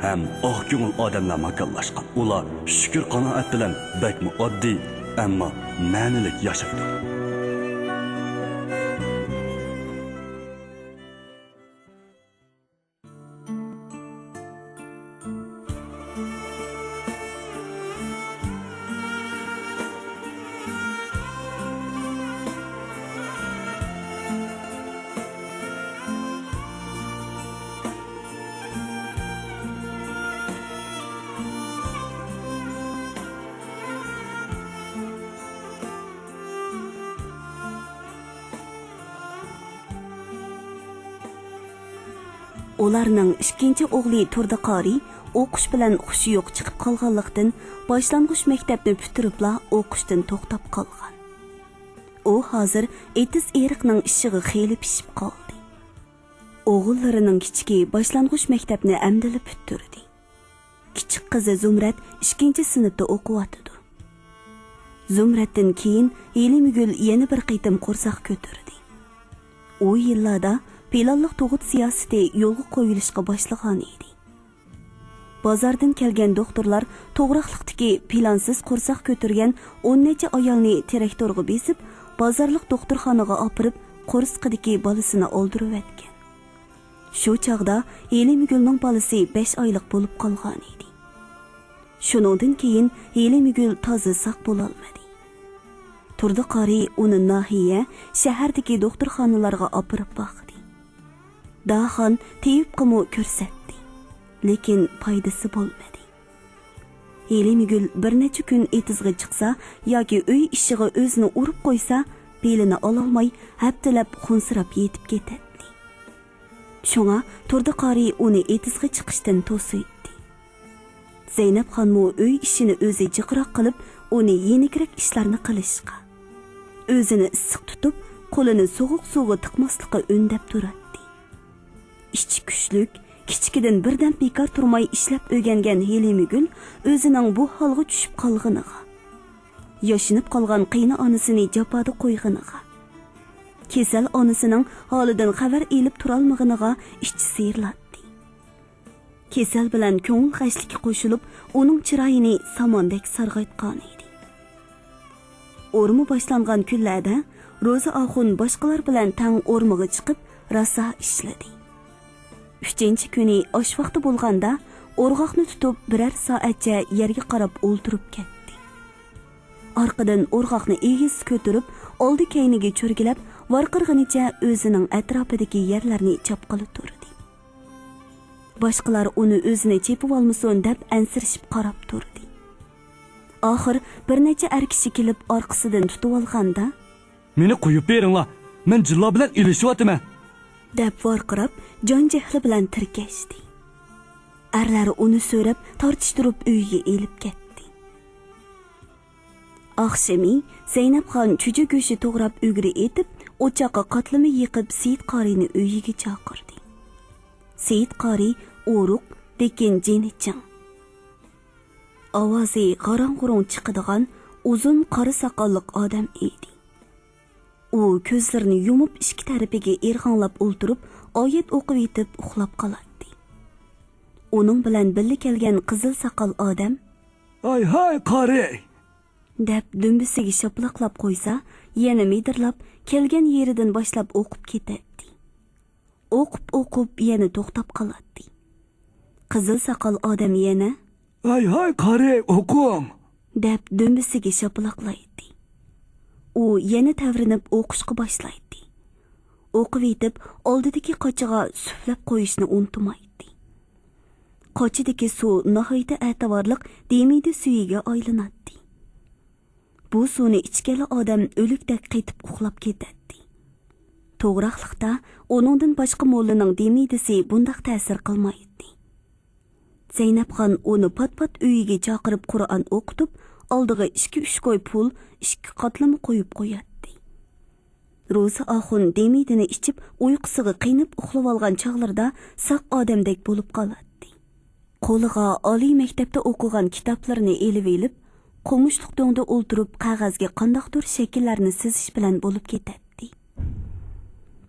ھەم ئاق كۆڭۈل ئادەملەر ماكانلاشقان. ئۇلار شۈكۈر-قانائەت بىلەن بەكمۇ ئاددىي، ئەمما مەنىلىك ياشايدۇ. ئۇلارنىڭ ئىككىنچى ئوغلى تۇردى قارىي ئوقۇش بىلەن خۇشى يوق چىقىپ قالغانلىقتىن، باشلانغۇچ مەكتەپنى پۈتتۈرۈپلا ئوقۇشتىن توختاپ قالغان. ئۇ ھازىر ئېتىز ئېرىقنىڭ ئىششىقىغا خېلى پىشىپ قالدى. ئوغۇللىرىنىڭ كىچىكى باشلانغۇچ مەكتەپنى ئەمدىلا پۈتتۈردى. كىچىك قىزى زۇمرەت ئىككىنچى سىنىپتا ئوقۇۋاتىدۇ. زۇمرەتتىن كېيىن ھېلىمگۈل يەنە بىر قېتىم قورساق كۆتۈردى. ئۇ يىللاردا پىلانلىق تۇغۇت سىياسىتى يولغا قويۇلۇشقا باشلىغان ئىدى. بازاردىن كەلگەن دوختۇرلار توغراقلىقتىكى پىلانسىز قورساق كۆتۈرگەن ئون نەچچە ئايالنى تىراكتورغا بېسىپ، بازارلىق دوختۇرخانىغا ئاپىرىپ، قورسىقىدىكى بالىسىنى ئالدۇرۇۋەتكەن. شۇ چاغدا ھېلىمگۈلنىڭ بالىسى بەش ئايلىق بولۇپ قالغانىدى. شۇنىڭدىن كېيىن ھېلىمگۈل تازا ساق بولالمىدى. تۇردى قارىي ئۇنى ناھىيە، شەھەردىكى دوختۇرخانىلارغا ئاپىرىپ باقتى. داخان تېۋىپقىمۇ كۆرسەتتى، لېكىن پايدىسى بولمىدى. ھېلىمگۈل بىر نەچچە كۈن ئېتىزغا چىقسا ياكى ئۆي ئىشىغا ئۆزىنى ئۇرۇپ قويسا، بېلىنى ئالالماي ھەپتىلەپ خۇنسىراپ يېتىپ كېتەتتى. شۇڭا تۇردى قارىي ئۇنى ئېتىزغا چىقىشتىن توسۇيتتى. زەينەپخانمۇ ئۆي ئىشىنى ئۆزى جىقراق قىلىپ، ئۇنى يېنىكرەك ئىشلارنى قىلىشقا، ئۆزىنى ئىسسىق تۇتۇپ، قولىنى سوغۇق سۇغا تىقماسلىققا ئۈندەپ تۇراتتى. ئىچى كۈچلۈك، كىچىكىدىن بىردەم بىكار تۇرماي ئىشلەپ ئۆگەنگەن ھېلىمىگۈل ئۆزىنىڭ بۇ ھالغا چۈشۈپ قالغىنىغا، ياشىنىپ قالغان قېيىنئانىسىنى جاپادا قويغىنىغا، كېسەل ئانىسىنىڭ ھالىدىن خەۋەر ئېلىپ تۇرالمىغىنىغا ئىچى سىيرىلاتتى. كېسەل بىلەن كۆڭۈل غەشلىكى قوشۇلۇپ، ئۇنىڭ چىرايىنى ساماندەك سارغايتقانىدى. ئورما باشلانغان كۈنلەردە روزا ئاخۇن باشقىلار بىلەن تەڭ ئورمىغا چىقىپ، راسا ئىشلىدى. ئۈچىنچى كۈنى ئاش ۋاقتى بولغاندا، ئورغاقنى تۇتۇپ، بىرەر سائەتچە يەرگە قاراپ ئولتۇرۇپ كەتتى. ئارقىدىن ئورغاقنى ئېگىز كۆتۈرۈپ، ئالدى كەينىگە چۆرگىلەپ، ۋارقىرىغىنىچە ئۆزىنىڭ ئەتراپىدىكى يەرلەرنى چاپقىلى تۇردى. باشقىلار ئۇنى ئۆزىنى چېپىۋالمىسۇن دەپ ئەنسىرىشىپ قاراپ تۇردى. ئاخىر بىر نەچچە ئەر كىشى كېلىپ ئارقىسىدىن تۇتۇۋالغاندا، «مېنى قويۇپ بېرىڭلار، مەن جىنلار بىلەن ئېلىشىۋاتىمەن!» دەپ ۋارقىراپ، جان جەھلى بىلەن تىركەشتى. ئەرلەر ئۇنى سۆرەپ، تارتىشتۇرۇپ ئۆيىگە ئېلىپ كەتتى. ئاخشىمى زەينەپخان چۈجە گۆشى توغراپ ئۈگرە ئېتىپ، ئوچاققا قاتلىما يېقىپ، سېيىت قارىينى ئۆيىگە چاقىردى. سېيىت قارىي ئورۇق، لېكىن جېنى چىڭ. ئاۋازى غاراڭ-غۇرۇڭ چىقىدىغان ئۇزۇن قارا ساقاللىق ئادەم ئىدى. ئۇ كۆزلىرىنى يۇمۇپ، ئىككى تەرىپىگە ئىرغاڭلاپ ئولتۇرۇپ، ئايەت ئوقۇۋېتىپ ئۇخلاپ قالاتتى. ئۇنىڭ بىلەن بىللە كەلگەن قىزىل ساقال ئادەم، «ھاي ھاي، قارىي!» دەپ دۈمبىسىگە شاپىلاقلاپ قويسا، يەنە مىدىرلاپ، كەلگەن يېرىدىن باشلاپ ئوقۇپ كېتەتتى. ئوقۇپ-ئوقۇپ يەنە توختاپ قالاتتى. قىزىل ساقال ئادەم يەنە، «ھاي ھاي، قارىي، ئوقۇڭ!» دەپ دۈمبىسىگە شاپىلاقلايتتى. ئۇ يەنە تەۋرىنىپ ئوقۇشقا باشلايتتى. ئوقۇۋېتىپ، ئالدىدىكى قاچىغا سۈپلەپ قويۇشنى ئۇنتۇمايتتى. قاچىدىكى سۇ ناھايىتى ئەتىۋارلىق دېمىدى سۈيىگە ئايلىناتتى. بۇ سۇنى ئىچكەنلا ئادەم ئۆلۈكتەك قېتىپ ئۇخلاپ كېتەتتى. توغراقلىقتا، ئۇنىڭدىن باشقا موللىنىڭ دېمىدىسى بۇنداق تەسىر قىلمايتتى. زەينەپخان ئۇنى پات-پات ئۆيىگە چاقىرىپ قۇرئان ئوقۇتۇپ، ئالدىغا ئىككى-ئۈچ كوي پۇل، ئىككى قاتلىما قويۇپ قوياتتى. روزى ئاخۇن دېمىدىنى ئىچىپ، ئۇيقۇسىغا قېنىپ ئۇخلىۋالغان چاغلىرىدا ساق ئادەمدەك بولۇپ قالاتتى. قولىغا ئالىي مەكتەپتە ئوقۇغان كىتابلىرىنى ئېلىۋېلىپ، قومۇشلۇق دۆڭدە ئولتۇرۇپ، قەغەزگە قانداقتۇر شەكىللەرنى سىزىش بىلەن بولۇپ كېتەتتى.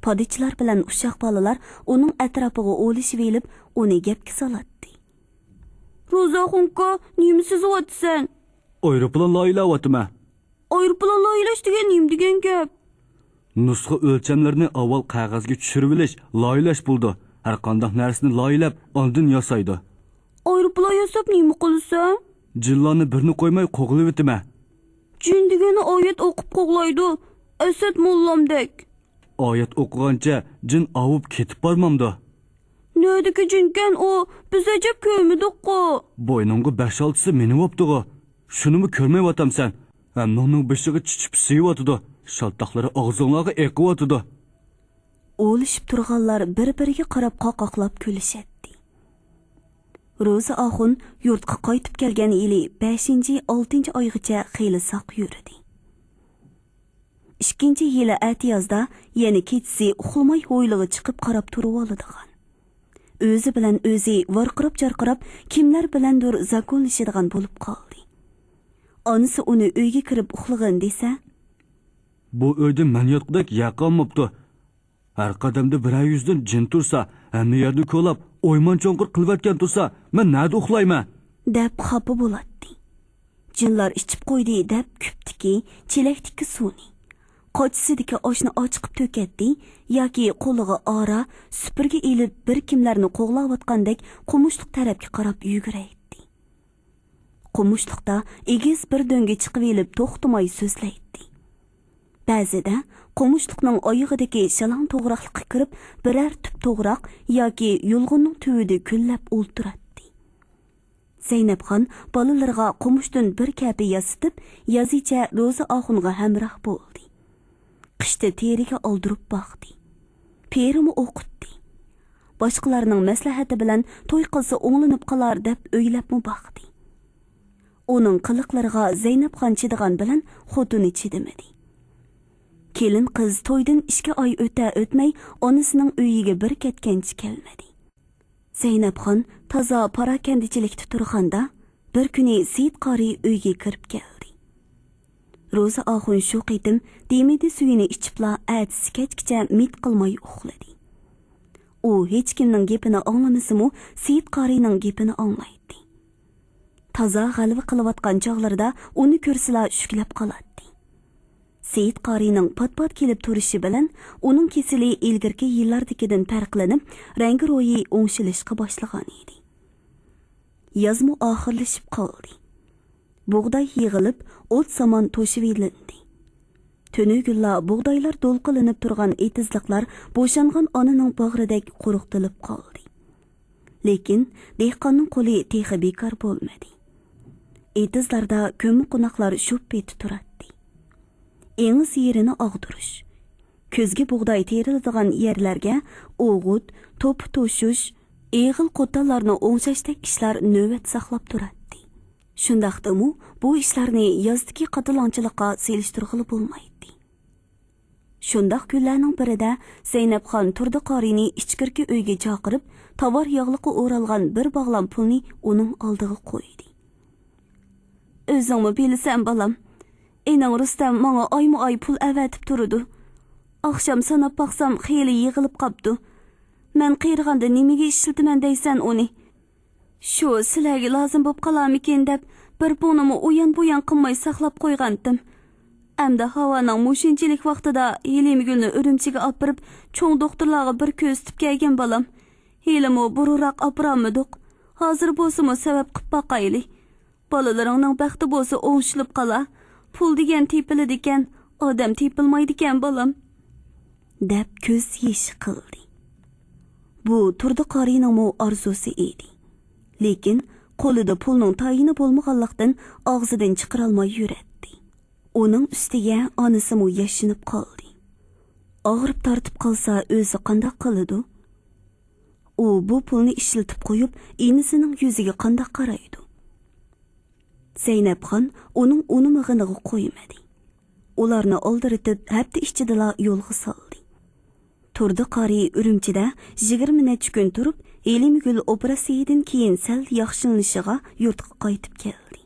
پادىچىلار بىلەن ئۇششاق بالىلار ئۇنىڭ ئەتراپىغا ئولىشىۋېلىپ، ئۇنى گەپكە سالاتتى. روزى ئاخۇنكا، نېمە سىزىۋاتىسەن؟ ئايروپىلان لايىھەلەۋاتىمەن. ئايروپىلان لايىھەلەش دېگەن نېمە دېگەن گەپ؟ نۇسخا ئۆلچەملىرىنى ئاۋۋال قەغەزگە چۈشۈرۈۋېلىش، لايىھەلەش بولىدۇ. ھەر قانداق نەرسىنى لايىھەلەپ، ئاندىن ياسايدۇ. ئايروپىلان ياساپ نېمە قىلىسەن؟ جىنلارنى بىرنى قويماي قوغلىۋېتىمەن. جىن دېگىنى ئايەت ئوقۇپ قوغلايدۇ، ئەسەت موللامدەك. ئايەت ئوقۇغانچە جىن ئاۋۇپ كېتىپ بارمامدۇ؟ نەدىكى جىنكەن ئۇ؟ بىز ئەجەب كۆرمىدۇققۇ. بوينۇڭغا بەش-ئالتىسى مىنىۋاپتىغۇ. شۇنىمۇ كۆرمەيۋاتامسەن؟ ھەممىڭنىڭ بېشىغا چىچىپ سىيىۋاتىدۇ. شالتاقلىرى ئاغزىڭلارغا ئېقىۋاتىدۇ. ئولىشىپ تۇرغانلار بىر-بىرىگە قاراپ قاقاقلاپ كۈلۈشەتتى. روزى ئاخۇن يۇرتقا قايتىپ كەلگەن يىلى بەشىنچى، ئالتىنچى ئايغىچە خېلى ساق يۈردى. ئىككىنچى يىلى ئەتىيازدا يەنە كېچىسى ئۇخلىماي ھويلىغا چىقىپ قاراپ تۇرۇۋالىدىغان، ئۆزى بىلەن ئۆزى ۋارقىراپ-جارقىراپ، كىملەر بىلەندۇر زاكونلىشىدىغان بولۇپ قالدى. ئانىسى ئۇنى ئۆيگە كىرىپ ئۇخلىغىن دېسە، بۇ ئۆيدە مەن ياتقۇدەك يەر قالماپتۇ. ھەر قەدەمدە بىرەر يۈزدىن جىن تۇرسا، ھەممە يەرنى كولاپ، ئويمان چوڭقۇر قىلىۋەتكەن تۇرسا، مەن نەدە ئۇخلايمەن؟ دەپ خاپا بولاتتى. جىنلار ئىچىپ قويدى دەپ كۈپتىكى، چېلەكتىكى سۇنى، قاچىسىدىكى ئاشنى ئاچىقىپ تۆكەتتى ياكى قولىغا ئارا، سۈپۈرگە ئېلىپ بىر كىملەرنى قوغلاۋاتقاندەك قومۇشلۇق تەرەپكە قاراپ يۈگۈرەيتتى. قومۇشلۇقتا ئېگىز بىر دۆڭگە چىقىۋېلىپ توختىماي سۆزلەيتتى. بەزىدە قومۇشلۇقنىڭ ئايىغىدىكى شالاڭ توغراقلىققا كىرىپ، بىرەر تۈپ توغراق ياكى يۇلغۇننىڭ تۈۋىدە كۈنلەپ ئولتۇراتتى. زەينەپخان بالىلىرىغا قومۇشتىن بىر كەپە ياسىتىپ، يازىچە روزى ئاخۇنغا ھەمراھ بولدى. قىشتا تېرىگە ئالدۇرۇپ باقتى. پېرىمۇ ئوقۇتتى. باشقىلارنىڭ مەسلىھەتى بىلەن توي قىلسا ئوڭلىنىپ قالار دەپ ئويلاپمۇ باقتى. ئۇنىڭ قىلىقلىرىغا زەينەپخان چىدىغان بىلەن خوتۇنى چىدىمىدى. كېلىن قىز تويدىن ئىككى ئاي ئۆتە ئۆتمەي ئانىسىنىڭ ئۆيىگە بىر كەتكەنچە كەلمىدى. زەينەپخان تازا پاراكەندىچىلىكتە تۇرغاندا، بىر كۈنى سېيىت قارى ئۆيگە كىرىپ كەلدى. روزى ئاخۇن شۇ قېتىم دېمىدى سۈيىنى ئىچىپلا ئەتىسى كەچكىچە مىت قىلماي ئۇخلىدى. ئۇ ھېچكىمنىڭ گېپىنى ئاڭلىمىسىمۇ، سېيىت قارىنىڭ گېپىنى ئاڭلايتتى. تازا غەلۋە قىلىۋاتقان چاغلىرىدا ئۇنى كۆرسىلا شۈكلەپ قالاتتى. سېيىت قارىنىڭ پات-پات كېلىپ تۇرۇشى بىلەن ئۇنىڭ كېسىلى ئىلگىرىكى يىللاردىكىدىن پەرقلىنىپ، رەڭگى-رويى ئوڭشىلىشقا باشلىغان ئىدى. يازمۇ ئاخىرلىشىپ قالدى. بۇغداي يىغىلىپ، ئوت-سامان توشۇۋېلىندى. تۈنۈگۈنلا بۇغدايلار دولقۇنلىنىپ تۇرغان ئېتىزلىقلار بوشانغان ئانىنىڭ باغرىدەك قۇرۇقتىلىپ قالدى. لېكىن دېھقاننىڭ قولى تېخى بىكار بولمىدى. ئېتىزلاردا كۆممىقوناقلار شوپپىتى تۇراتتى. ئېڭىز يېرىنى ئاغدۇرۇش، كۈزگە بۇغداي تېرىلىدىغان يەرلەرگە ئوغۇت، توپا توشۇش، ئېغىل قوتانلارنى ئوڭشاشتەك ئىشلار نۆۋەت ساقلاپ تۇراتتى. شۇنداقتىمۇ بۇ ئىشلارنى يازدىكى قاتىلاڭچىلىققا سېلىشتۇرغىلى بولمايتتى. شۇنداق كۈنلەرنىڭ بىرىدە زەينەپخان تۇردى قارىنى ئىچكىرىكى ئۆيگە چاقىرىپ، تاۋار ياغلىققا ئورالغان بىر باغلام پۇلنى ئۇنىڭ ئالدىغا قويدى. ئۆزۈڭمۇ بىلىسەن، بالام، ئىنىڭ رۇستەم ماڭا ئايمۇ ئاي پۇل ئەۋەتىپ تۇرىدۇ. ئاخشام ساناپ باقسام، خېلى يىغىلىپ قاپتۇ. مەن قېرىغاندا نېمىگە ئىشلىتىمەن دەيسەن ئۇنى؟ شۇ سىلەرگە لازىم بوپ قالارمىكىن دەپ، بىر پۇڭنىمۇ ئۇيان-بۇيان قىلماي ساقلاپ قويغانتىم. ئەمدى ھاۋانىڭ مۇشۇنچىلىك ۋاقتىدا ھېلىمگۈلنى ئۈرۈمچىگە ئاپىرىپ، چوڭ دوختۇرلارغا بىر كۆرسىتىپ كەلگىن، بالام. ھېلىمۇ بۇرۇنراق ئاپىرالمىدۇق. ھازىر بولسىمۇ سەۋەب قىپ باقايلى. بالىلىرىڭنىڭ بەختى بولسا ئوڭشىلىپ قالا. پۇل دېگەن تېپىلىدىكەن، ئادەم تېپىلمايدىكەن، بالام. دەپ كۆز يېشى قىلدى. بۇ تۇردى قارىينىڭمۇ ئارزۇسى ئىدى. لېكىن قولىدا پۇلنىڭ تايىنى بولمىغانلىقتىن، ئاغزىدىن چىقىرالماي يۈرەتتى. ئۇنىڭ ئۈستىگە ئانىسىمۇ ياشىنىپ قالدى. ئاغرىپ تارتىپ قالسا، ئۆزى قانداق قىلىدۇ؟ ئۇ بۇ پۇلنى ئىشلىتىپ قويۇپ، ئىنىسىنىڭ يۈزىگە قانداق قارايدۇ؟ زەينەپخان ئۇنىڭ ئۇنىمىغىنىغا قويمىدى. ئۇلارنى ئالدىرىتىپ، ھەپتە ئىچىدىلا يولغا سالدى. تۇردى قارى ئۈرۈمچىدە يىگىرمە نەچچە كۈن تۇرۇپ، ھېلىمگۈل ئوپېراتسىيىدىن كېيىن سەل ياخشىلىنىشىغا يۇرتقا قايتىپ كەلدى.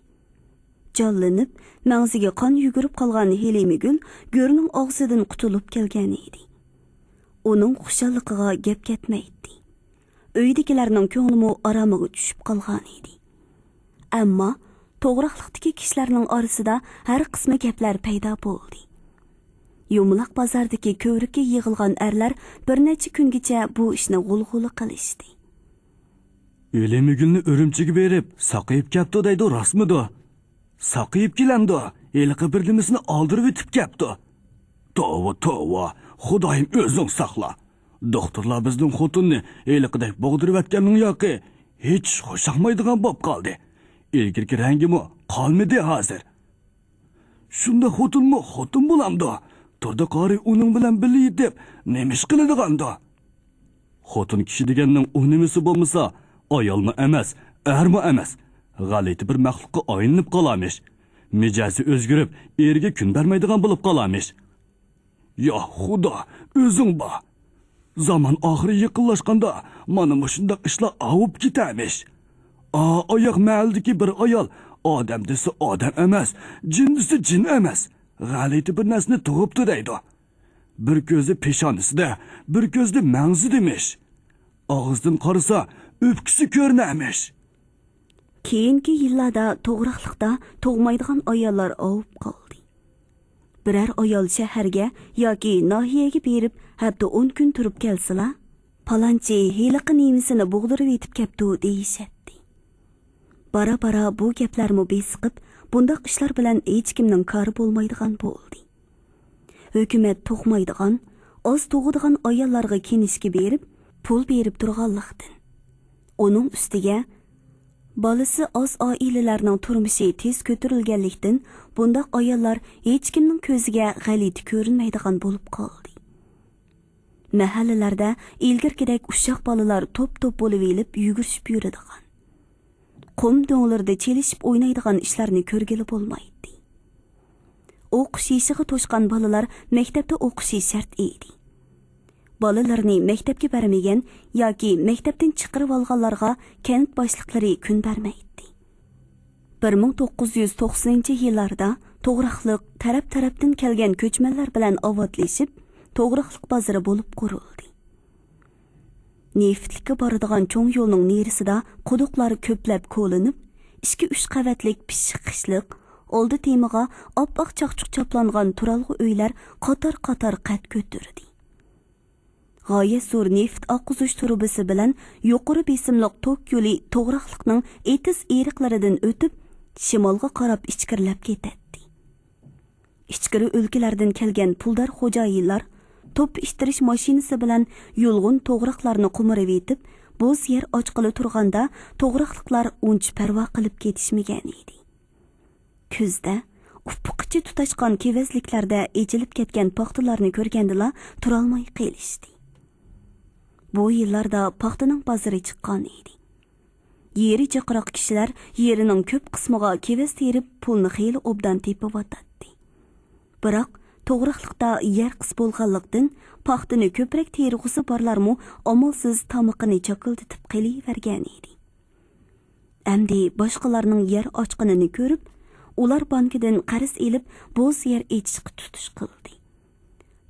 جانلىنىپ، مەڭزىگە قان يۈگۈرۈپ قالغان ھېلىمگۈل گۆرنىڭ ئاغزىدىن قۇتۇلۇپ كەلگەن ئىدى. ئۇنىڭ خۇشاللىقىغا گەپ كەتمەيتتى. ئۆيدىكىلەرنىڭ كۆڭلىمۇ ئارامىغا چۈشۈپ قالغان ئىدى. ئەمما توغراقلىقتىكى كىشىلەرنىڭ ئارىسىدا ھەر قىسما گەپلەر پەيدا بولدى. يۇمىلاق بازاردىكى كۆۋرۈككە يىغىلغان ئەرلەر بىر نەچچە كۈنگىچە بۇ ئىشنى غۇلغۇلا قىلىشتى. ھېلىمگۈلنى ئۈرۈمچىگە بېرىپ، ساقىيىپ كەپتۇ دەيدۇ، راستمىدۇ؟ ساقىيىپ كېلەمدۇ؟ ھېلىقى بىر نېمىسىنى ئالدۇرۇۋېتىپ كەپتۇ. توۋا، توۋا، خۇدايىم ئۆزۈڭ ساقلا. دوختۇرلار بىزنىڭ خوتۇننى ھېلىقىدەك بوغدۇرۇۋەتكەننىڭ ياقى ھېچ خۇشياقمايدىغان بوپ قالدى. ئىلگىرىكى رەڭگىمۇ قالمىدى ھازىر. شۇنداق خوتۇنمۇ خوتۇن بولامدۇ؟ تۇردى قارى ئۇنىڭ بىلەن بىللە يېتىپ، نېمە ئىش قىلىدىغاندۇ؟ خوتۇن كىشى دېگەننىڭ ئۇ نېمىسى بولمىسا، ئايالمۇ ئەمەس، ئەرمۇ ئەمەس. غەلىتە بىر مەخلۇققا ئايلىنىپ قالامىش. مىجەزى ئۆزگىرىپ، ئېرىگە كۈن بەرمەيدىغان بولۇپ قالامىش. يا خۇدا، ئۆزۈڭ بار. زامان ئاخىرى يېقىنلاشقاندا، مانا مۇشۇنداق ئىشلار ئاۋۇپ كېتەرمىش. ئا، ئاياق مەھەللىدىكى بىر ئايال، ئادەم دېسە ئادەم ئەمەس، جىن دېسە جىن ئەمەس، غەلىتە بىر نەرسىنى تۇغۇپتۇ دەيدۇ. بىر كۆزى پېشانىسىدە، بىر كۆزى مەڭزىدىمىش. ئاغزىدىن قارىسا، ئۆپكىسى كۆرۈنەرمىش. كېيىنكى يىللاردا توغراقلىقتا تۇغمايدىغان ئاياللار ئاۋۇپ قالدى. بىرەر ئايال شەھەرگە ياكى ناھىيەگە بېرىپ، ھەپتە ئون كۈن تۇرۇپ كەلسىلا، پالانچى ھېلىقى نېمىسىنى بوغدۇرۇۋېتىپ كەپتۇ دېيىشەتتى. بارا-بارا بۇ گەپلەرمۇ بېسىقىپ، بۇنداق ئىشلار بىلەن ھېچكىمنىڭ كارى بولمايدىغان بولدى. ھۆكۈمەت تۇغمايدىغان، ئاز تۇغىدىغان ئاياللارغا كىنىشكا بېرىپ، پۇل بېرىپ تۇرغانلىقتىن، ئۇنىڭ ئۈستىگە بالىسى ئاز ئائىلىلەرنىڭ تۇرمۇشى تېز كۆتۈرۈلگەنلىكتىن، بۇنداق ئاياللار ھېچكىمنىڭ كۆزىگە غەلىتە كۆرۈنمەيدىغان بولۇپ قالدى. مەھەللىلەردە ئىلگىرىكىدەك ئۇششاق بالىلار توپ-توپ بولۇۋېلىپ يۈگۈرۈشۈپ يۈرىدىغان، قۇم دۆڭلىرىدە چېلىشىپ ئوينايدىغان ئىشلارنى كۆرگىلى بولمايتتى. ئوقۇش يېشىغا توشقان بالىلار مەكتەپتە ئوقۇشى شەرت ئىدى. بالىلىرىنى مەكتەپكە بەرمىگەن ياكى مەكتەپتىن چىقىرىۋالغانلارغا كەنت باشلىقلىرى كۈن بەرمەيتتى. بىر مىڭ توققۇز يۈز توقسىنىنچى يىللاردا توغراقلىق تەرەپ-تەرەپتىن كەلگەن كۆچمەنلەر بىلەن ئاۋاتلىشىپ، توغراقلىق بازىرى بولۇپ قۇرۇلدى. نېفىتلىككە بارىدىغان چوڭ يولنىڭ نېرىسىدا قۇدۇقلار كۆپلەپ كولىنىپ، ئىككى-ئۈچ قەۋەتلىك پىششىق خىشلىق، ئالدى تېمىغا ئاپئاق چاقچۇق چاپلانغان تۇرالغۇ ئۆيلەر قاتار-قاتار قەد كۆتۈردى. غايەت زور نېفىت ئاققۇزۇش تۇرۇبىسى بىلەن يۇقىرى بېسىملىق توك يولى توغراقلىقنىڭ ئېتىز-ئېرىقلىرىدىن ئۆتۈپ، شىمالغا قاراپ ئىچكىرىلەپ كېتەتتى. ئىچكىرى ئۆلكىلەردىن كەلگەن پۇلدار خوجايىنلار توپا ئىتتىرىش ماشىنىسى بىلەن يۇلغۇن توغراقلارنى قومۇرۇۋېتىپ، بوز يەر ئاچقىلى تۇرغاندا، توغراقلىقلار ئۇنچە پەرۋا قىلىپ كېتىشمىگەن ئىدى. كۈزدە ئۇپۇققىچە تۇتاشقان كېۋەزلىكلەردە ئېچىلىپ كەتكەن پاختىلارنى كۆرگەندىلا تۇرالماي قېلىشتى. بۇ يىللاردا پاختىنىڭ بازىرى چىققان ئىدى. يېرى جىقراق كىشىلەر يېرىنىڭ كۆپ قىسمىغا كېۋەز تېرىپ، پۇلنى خېلى ئوبدان تېپىۋاتاتتى. بىراق، توغراقلىقتا يەر قىس بولغانلىقتىن، پاختىنى كۆپرەك تېرىغۇسى بارلارمۇ ئامالسىز تامىقىنى چاكىلدىتىپ قېلىۋەرگەن ئىدى. ئەمدى باشقىلارنىڭ يەر ئاچقىنىنى كۆرۈپ، ئۇلار بانكىدىن قەرز ئېلىپ، بوز يەر ئېچىشقا تۇتۇش قىلدى.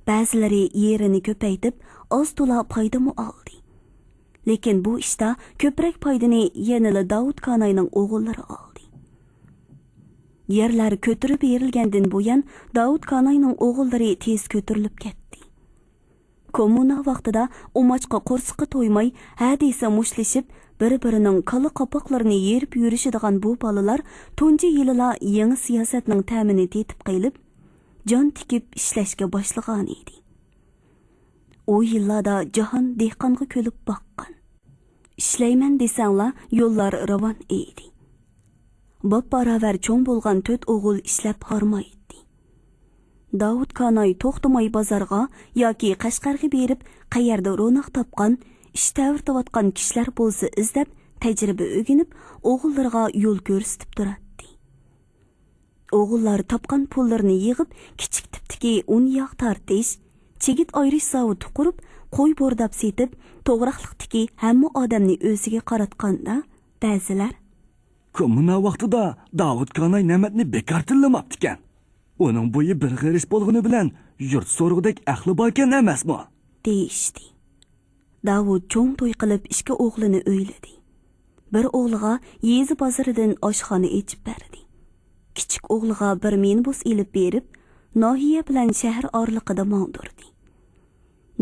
بەزىلىرى يېرىنى كۆپەيتىپ، ئاز تولا پايدىمۇ ئالدى. لېكىن بۇ ئىشتا كۆپرەك پايدىنى يەنىلا داۋۇت كاناينىڭ ئوغۇللىرى ئالدى. يەرلەر كۆتۈرۈپ بېرىلگەندىن بۇيان، داۋۇت كاناينىڭ ئوغۇللىرى تېز كۆتۈرۈلۈپ كەتتى. كوممۇنا ۋاقتىدا ئوماچقا قورسىقى تويماي، ھە دېسە مۇشتلىشىپ، بىر-بىرىنىڭ كالا قاپاقلىرىنى يېرىپ يۈرۈشىدىغان بۇ بالىلار تۇنجى يىلىلا يېڭى سىياسەتنىڭ تەمىنى تېتىپ قېلىپ، جان تىكىپ ئىشلەشكە باشلىغان ئىدى. ئۇ يىللاردا جاھان دېھقانغا كۈلۈپ باققان. ئىشلەيمەن دېسەڭلار، يوللار راۋان ئىدى. باپباراۋەر چوڭ بولغان تۆت ئوغۇل ئىشلەپ ھارمايتتى. داۋۇت كاناي توختىماي بازارغا ياكى قەشقەرگە بېرىپ، قەيەردە روناق تاپقان، ئىش تەۋرىتىۋاتقان كىشىلەر بولسا ئىزدەپ، تەجرىبە ئۆگىنىپ، ئوغۇللىرىغا يول كۆرسىتىپ تۇراتتى. ئوغۇللار تاپقان پۇللىرىنى يىغىپ، كىچىك تىپتىكى ئۇن ياغ تارتىش، چىگىت ئايرىش زاۋۇتى قۇرۇپ، قوي بورداپ سېتىپ، توغراقلىقتىكى ھەممە ئادەمنى ئۆزىگە قاراتقاندا، بەزىلەر، كوممۇنا ۋاقتىدا داۋۇت كاناي نەمەتنى بىكار تىللىماپتىكەن. ئۇنىڭ بويى بىر غېرىش بولغىنى بىلەن يۇرت سورۇقىدەك ئەقلى باركەن ئەمەسمۇ؟ دېيىشتى. داۋۇت چوڭ توي قىلىپ، ئىككى ئوغلىنى ئۆيلىدى. بىر ئوغلىغا يېزا بازىرىدىن ئاشخانا ئېچىپ بەردى. كىچىك ئوغلىغا بىر مىنىبۇس ئېلىپ بېرىپ، ناھىيە بىلەن شەھەر ئارىلىقىدا ماڭدۇردى.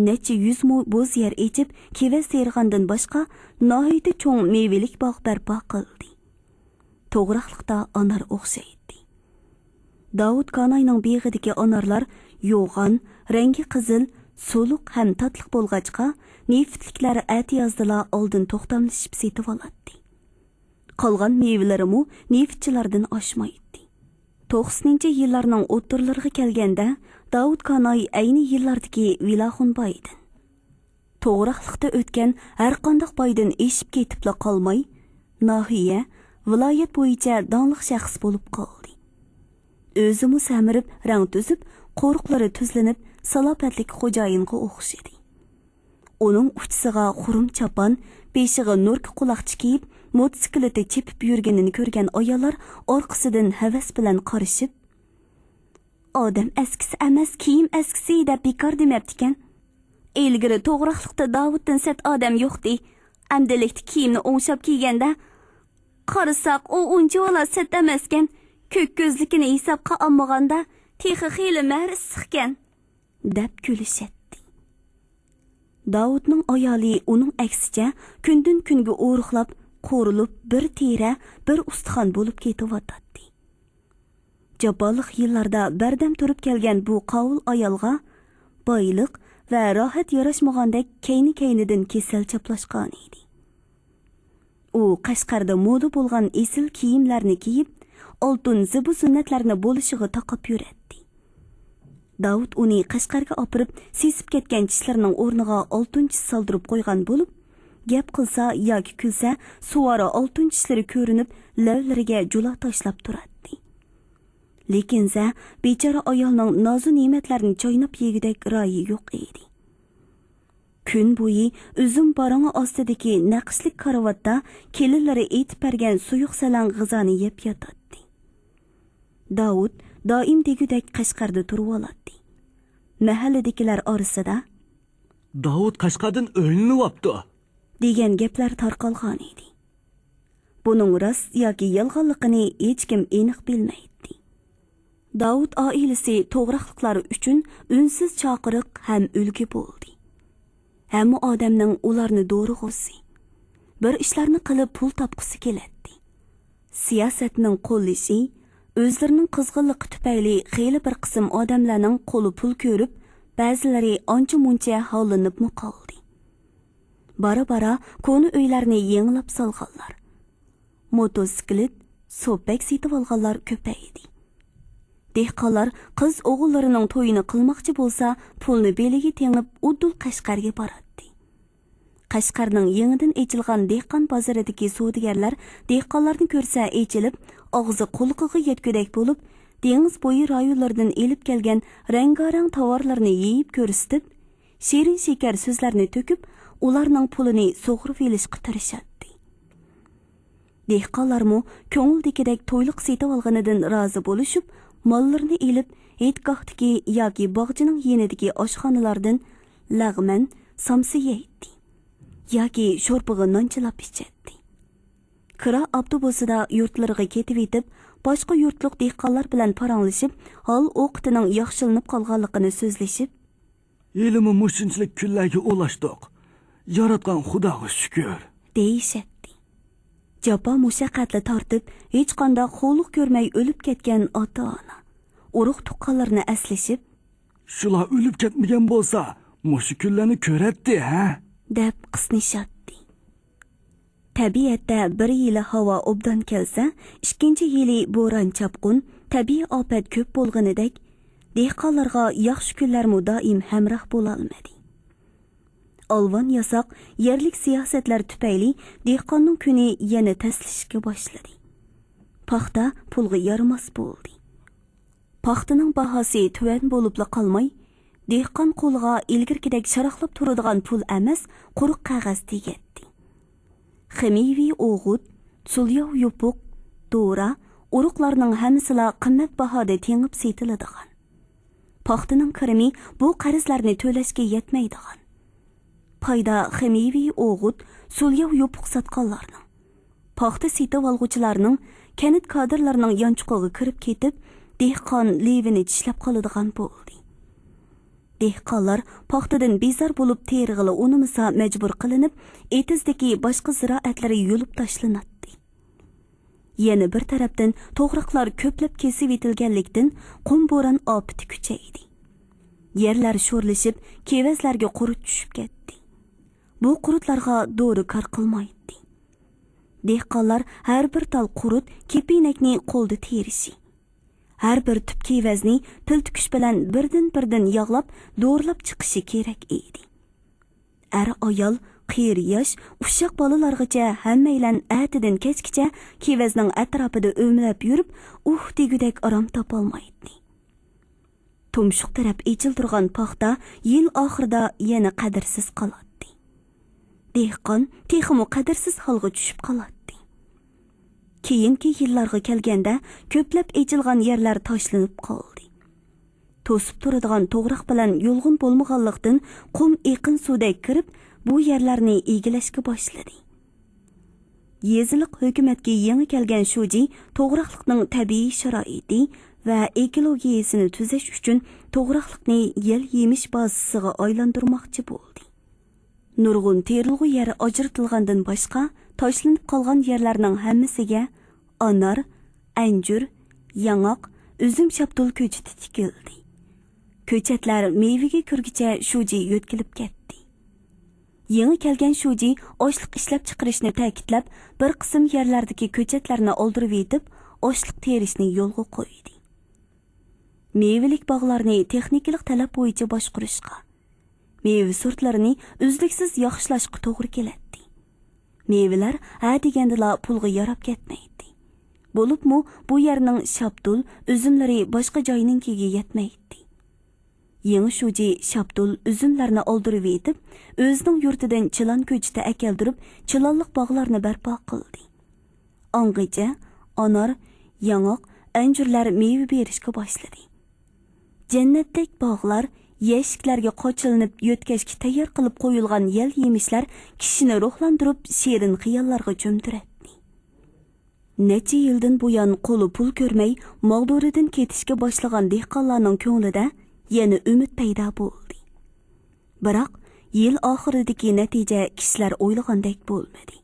نەچچە يۈز مو بوز يەر ئېچىپ، كېۋەز تېرىغاندىن باشقا، ناھايىتى چوڭ مېۋىلىك باغ بەرپا قىلدى. توغراقلىقتا ئانار ئوخشايتتى. داۋۇت كاناينىڭ بېغىدىكى ئانارلار يوغان، رەڭگى قىزىل، سۇلۇق ھەم تاتلىق بولغاچقا، نېفىتلىكلەر ئەتىيازدىلا ئالدىن توختاملىشىپ سېتىۋالاتتى. قالغان مېۋىلىرىمۇ نېفىتچىلاردىن ئاشمايتتى. توقسىنىنچى يىللارنىڭ ئوتتۇرىلىرىغا كەلگەندە، داۋۇت كاناي ئەينى يىللاردىكى ۋىلاخۇن بايدىن، توغراقلىقتا ئۆتكەن ھەرقانداق بايدىن ئېشىپ كېتىپلا قالماي، ناھىيە، ۋىلايەت بويىچە داڭلىق شەخس بولۇپ قالدى. ئۆزىمۇ سەمرىپ، رەڭ تۈزۈپ، قورۇقلىرى تۈزلىنىپ، سالاپەتلىك خوجايىنغا ئوخشىدى. ئۇنىڭ ئۇچىسىغا خۇرۇم چاپان، بېشىغا نۇركا قۇلاقچا كىيىپ، موتوسىكلىتى چېپىپ يۈرگىنىنى كۆرگەن ئاياللار ئارقىسىدىن ھەۋەس بىلەن قارىشىپ، «ئادەم ئەسكىسى ئەمەس، كىيىم ئەسكىسى» دەپ بىكار دېمەپتىكەن. ئىلگىرى توغراقلىقتا داۋۇتتىن سەت ئادەم يوقتى. ئەمدىلىكتە كىيىمنى ئوڭشاپ كىيگەندە، قارىساق، ئۇ ئۇنچىۋالا سەت ئەمەسكەن. كۆك كۆزلۈكىنى ھېسابقا ئالمىغاندا، تېخى خېلى مەرە ئىسسىقكەن، دەپ كۈلۈشەتتى. داۋۇتنىڭ ئايالى ئۇنىڭ ئەكسىچە كۈندىن-كۈنگە ئورۇقلاپ، قورۇلۇپ، بىر تېرە، بىر ئۇستىخان بولۇپ كېتىۋاتاتتى. جاپالىق يىللاردا بەردەم تۇرۇپ كەلگەن بۇ قاۋۇل ئايالغا بايلىق ۋە راھەت ياراشمىغاندەك، كەينى-كەينىدىن كېسەل چاپلاشقان ئىدى. ئۇ قەشقەردە مودا بولغان ئېسىل كىيىملەرنى كىيىپ، ئالتۇن زىبۇ-زىننەتلەرنى بولۇشىغا تاقاپ يۈرەتتى. داۋۇت ئۇنى قەشقەرگە ئاپىرىپ، سېسىپ كەتكەن چىشلىرىنىڭ ئورنىغا ئالتۇن چىش سالدۇرۇپ قويغان بولۇپ، گەپ قىلسا ياكى كۈلسە، سۇۋارا ئالتۇن چىشلىرى كۆرۈنۈپ، لەۋلىرىگە جۇلا تاشلاپ تۇراتتى. لېكىنزە، بىچارە ئايالنىڭ نازۇ نېمەتلەرنى چايناپ يېگۈدەك رايى يوق ئىدى. كۈن بويى ئۈزۈم بارىڭى ئاستىدىكى نەقىشلىك كارىۋاتتا كېلىنلىرى ئېتىپ بەرگەن سۇيۇق سەلەڭ غىزانى يەپ ياتاتتى. داۋۇت دائىم دېگۈدەك قەشقەردە تۇرۇۋالاتتى. مەھەللىدىكىلەر ئارىسىدا، «داۋۇت قەشقەردىن ئۆيلىنىۋاپتۇ» دېگەن گەپلەر تارقالغانىدى. بۇنىڭ راست ياكى يالغانلىقىنى ھېچكىم ئېنىق بىلمەيتتى. داۋۇت ئائىلىسى توغراقلىقلار ئۈچۈن ئۈنسىز چاقىرىق ھەم ئۈلگە بولدى. ھەممە ئادەمنىڭ ئۇلارنى دورىغۇسى، بىر ئىشلارنى قىلىپ پۇل تاپقۇسى كېلەتتى. سىياسەتنىڭ قوللىشى، ئۆزلىرىنىڭ قىزغىنلىقى تۈپەيلى خېلى بىر قىسىم ئادەملەرنىڭ قولى پۇل كۆرۈپ، بەزىلىرى ئانچە-مۇنچە ھاللىنىپمۇ قالدى. بارا-بارا كونا ئۆيلەرنى يېڭىلاپ سالغانلار، موتوسىكلىت، سوپەك سېتىۋالغانلار كۆپەيدى. دېھقانلار قىز ئوغۇللىرىنىڭ تويىنى قىلماقچى بولسا، پۇلنى بېلىگە تېڭىپ، ئۇدۇل قەشقەرگە باراتتى. قەشقەرنىڭ يېڭىدىن ئېچىلغان دېھقان بازىرىدىكى سودىگەرلەر دېھقانلارنى كۆرسە ئېچىلىپ، ئاغزى قۇلىقىغا يەتكۈدەك بولۇپ، دېڭىز بويى رايونلىرىدىن ئېلىپ كەلگەن رەڭگارەڭ تاۋارلىرىنى يېيىپ كۆرسىتىپ، شېرىن شېكەر سۆزلەرنى تۆكۈپ، ئۇلارنىڭ پۇلىنى سۇغۇرۇۋېلىشقا تىرىشاتتى. دېھقانلارمۇ كۆڭۈلدىكىدەك تويلۇق سېتىۋالغىنىدىن رازى بولۇشۇپ، ماللىرىنى ئېلىپ، ھېيتگاھتىكى ياكى باغچىنىڭ يېنىدىكى ئاشخانىلاردىن لەغمەن، سامسا يەيتتى ياكى شورپىغا نان چىلاپ ئىچەتتى. كىرا ئاپتوبۇسىدا يۇرتلىرىغا كېتىۋېتىپ، باشقا يۇرتلۇق دېھقانلار بىلەن پاراڭلىشىپ، ھال ئوقىتىنىڭ ياخشىلىنىپ قالغانلىقىنى سۆزلىشىپ، «ھېلىمۇ مۇشۇنچىلىك كۈنلەرگە ئۇلاشتۇق. ياراتقان خۇداغا شۈكۈر» دېيىشەتتى. جاپا مۇشەققەتلەر تارتىپ، ھېچقانداق خورلۇق كۆرمەي ئۆلۈپ كەتكەن ئاتا-ئانا، ئۇرۇق-تۇغقانلىرىنى ئەسلىشىپ، «شۇلار ئۆلۈپ كەتمىگەن بولسا، مۇشۇ كۈنلەرنى كۆرەتتى، ھە؟» دەپ قىسنىشاتتى. تەبىئەتتە بىر يىلى ھاۋا ئوبدان كەلسە، ئىككىنچى يىلى بوران-چاپقۇن، تەبىئىي ئاپەت كۆپ بولغىنىدەك، دېھقانلارغا ياخشى كۈنلەرمۇ دائىم ھەمراھ بولالمىدى. ئالۋان-ياساق يەرلىك سىياسەتلەر تۈپەيلى دېھقاننىڭ كۈنى يەنە تەسلىشىشكە باشلىدى. پاختا پۇلغا يارىماس بولدى. پاختىنىڭ باھاسى تۆۋەن بولۇپلا قالماي، دېھقان قولىغا ئىلگىرىكىدەك شاراقلاپ تۇرىدىغان پۇل ئەمەس، قۇرۇق قەغەز تېگەتتى. خىمىيىۋى ئوغۇت، سۇلياۋ يوپۇق، دورا، ئۇرۇقلارنىڭ ھەممىسىلا قىممەت باھادا تېڭىپ سېتىلىدىغان. پاختىنىڭ كىرىمى بۇ قەرزلەرنى تۆلەشكە يەتمەيدىغان. پايدا خىمىيىۋى ئوغۇت، سۇلياۋ يوپۇق ساتقانلارنىڭ، پاختا سېتىۋالغۇچىلارنىڭ، كەنت كادىرلىرىنىڭ يانچۇقىغا كىرىپ كېتىپ، دېھقان لېۋىنى چىشلەپ قالىدىغان بولدى. دېھقانلار پاختىدىن بىزار بولۇپ تېرىغىلى ئۇنىمىسا، مەجبۇر قىلىنىپ، ئېتىزدىكى باشقا زىرائەتلىرى يۇلۇپ تاشلىناتتى. يەنە بىر تەرەپتىن، توغراقلار كۆپلەپ كېسىۋېتىلگەنلىكتىن، قۇم بوران ئاپىتى كۈچەيدى. يەرلەر شورلىشىپ، كېۋەزلەرگە قۇرت چۈشۈپ كەتتى. بۇ قۇرتلارغا دورا كار قىلمايتتى. دېھقانلار ھەر بىر تال قۇرت، كېپىنەكنى قولدا تېرىشى، ھەر بىر تۈپ كېۋەزنى پىل تۈكۈش بىلەن بىردىن-بىردىن ياغلاپ، دورىلاپ چىقىشى كېرەك ئىدى. ئەر-ئايال، قېرى-ياش، ئۇششاق بالىلارغىچە ھەممەيلەن ئەتىدىن كەچكىچە كېۋەزنىڭ ئەتراپىدا ئۆمىلەپ يۈرۈپ، ئۇھ دېگۈدەك ئارام تاپالمايتتى. تۇمشۇق تەرەپ ئېچىلدۇرغان پاختا يىل ئاخىرىدا يەنە قەدىرسىز قالاتتى. دېھقان تېخىمۇ قەدىرسىز ھالغا چۈشۈپ قالاتتى. كېيىنكى يىللارغا كەلگەندە، كۆپلەپ ئېچىلغان يەرلەر تاشلىنىپ قالدى. توسۇپ تۇرىدىغان توغراق بىلەن يۇلغۇن بولمىغانلىقتىن، قۇم ئېقىن سۇدەك كىرىپ، بۇ يەرلەرنى ئىگىلەشكە باشلىدى. يېزىلىق ھۆكۈمەتكە يېڭى كەلگەن شۇجى توغراقلىقنىڭ تەبىئىي شارائىتى ۋە ئېكولوگىيەسىنى تۈزەش ئۈچۈن توغراقلىقنى يەل-يېمىش بازىسىغا ئايلاندۇرماقچى بولدى. نۇرغۇن تېرىلغۇ يەر ئاجرىتىلغاندىن باشقا، تاشلىنىپ قالغان يەرلەرنىڭ ھەممىسىگە ئانار، ئەنجۈر، ياڭاق، ئۈزۈم شاپتۇل كۆچىتى تىكىلدى. كۆچەتلەر مېۋىگە كىرگۈچە شۇجى يۆتكىلىپ كەتتى. يېڭى كەلگەن شۇجى ئاشلىق ئىشلەپچىقىرىشنى تەكىتلەپ، بىر قىسىم يەرلەردىكى كۆچەتلەرنى ئالدۇرۇۋېتىپ، ئاشلىق تېرىشنى يولغا قويدى. مېۋىلىك باغلارنى تېخنىكىلىق تەلەپ بويىچە باشقۇرۇشقا، مېۋە سورتلىرىنى ئۈزلۈكسىز ياخشىلاشقا توغرا كېلەتتى. مېۋىلەر ھە دېگەندىلا پۇلغا ياراپ كەتمەيتتى. بولۇپمۇ بۇ يەرنىڭ شاپتۇل، ئۈزۈملىرى باشقا جاينىڭكىگە يەتمەيتتى. يېڭى شۇجى شاپتۇل، ئۈزۈملەرنى ئالدۇرۇۋېتىپ، ئۆزىنىڭ يۇرتىدىن چىلان كۆچىتى ئەكەلدۈرۈپ، چىلانلىق باغلارنى بەرپا قىلدى. ئاڭغىچە ئانار، ياڭاق، ئەنجۈرلەر مېۋە بېرىشكە باشلىدى. جەننەتتەك باغلار، يەشىكلەرگە قاچىلىنىپ يۆتكەشكە تەييار قىلىپ قويۇلغان يەل يېمىشلەر كىشىنى روھلاندۇرۇپ، شېرىن خىياللارغا چۆمدۈرەتتى. نەچچە يىلدىن بۇيان قولى پۇل كۆرمەي، ماغدۇرىدىن كېتىشكە باشلىغان دېھقانلارنىڭ كۆڭلىدە يەنە ئۈمىد پەيدا بولدى. بىراق، يىل ئاخىرىدىكى نەتىجە كىشىلەر ئويلىغاندەك بولمىدى.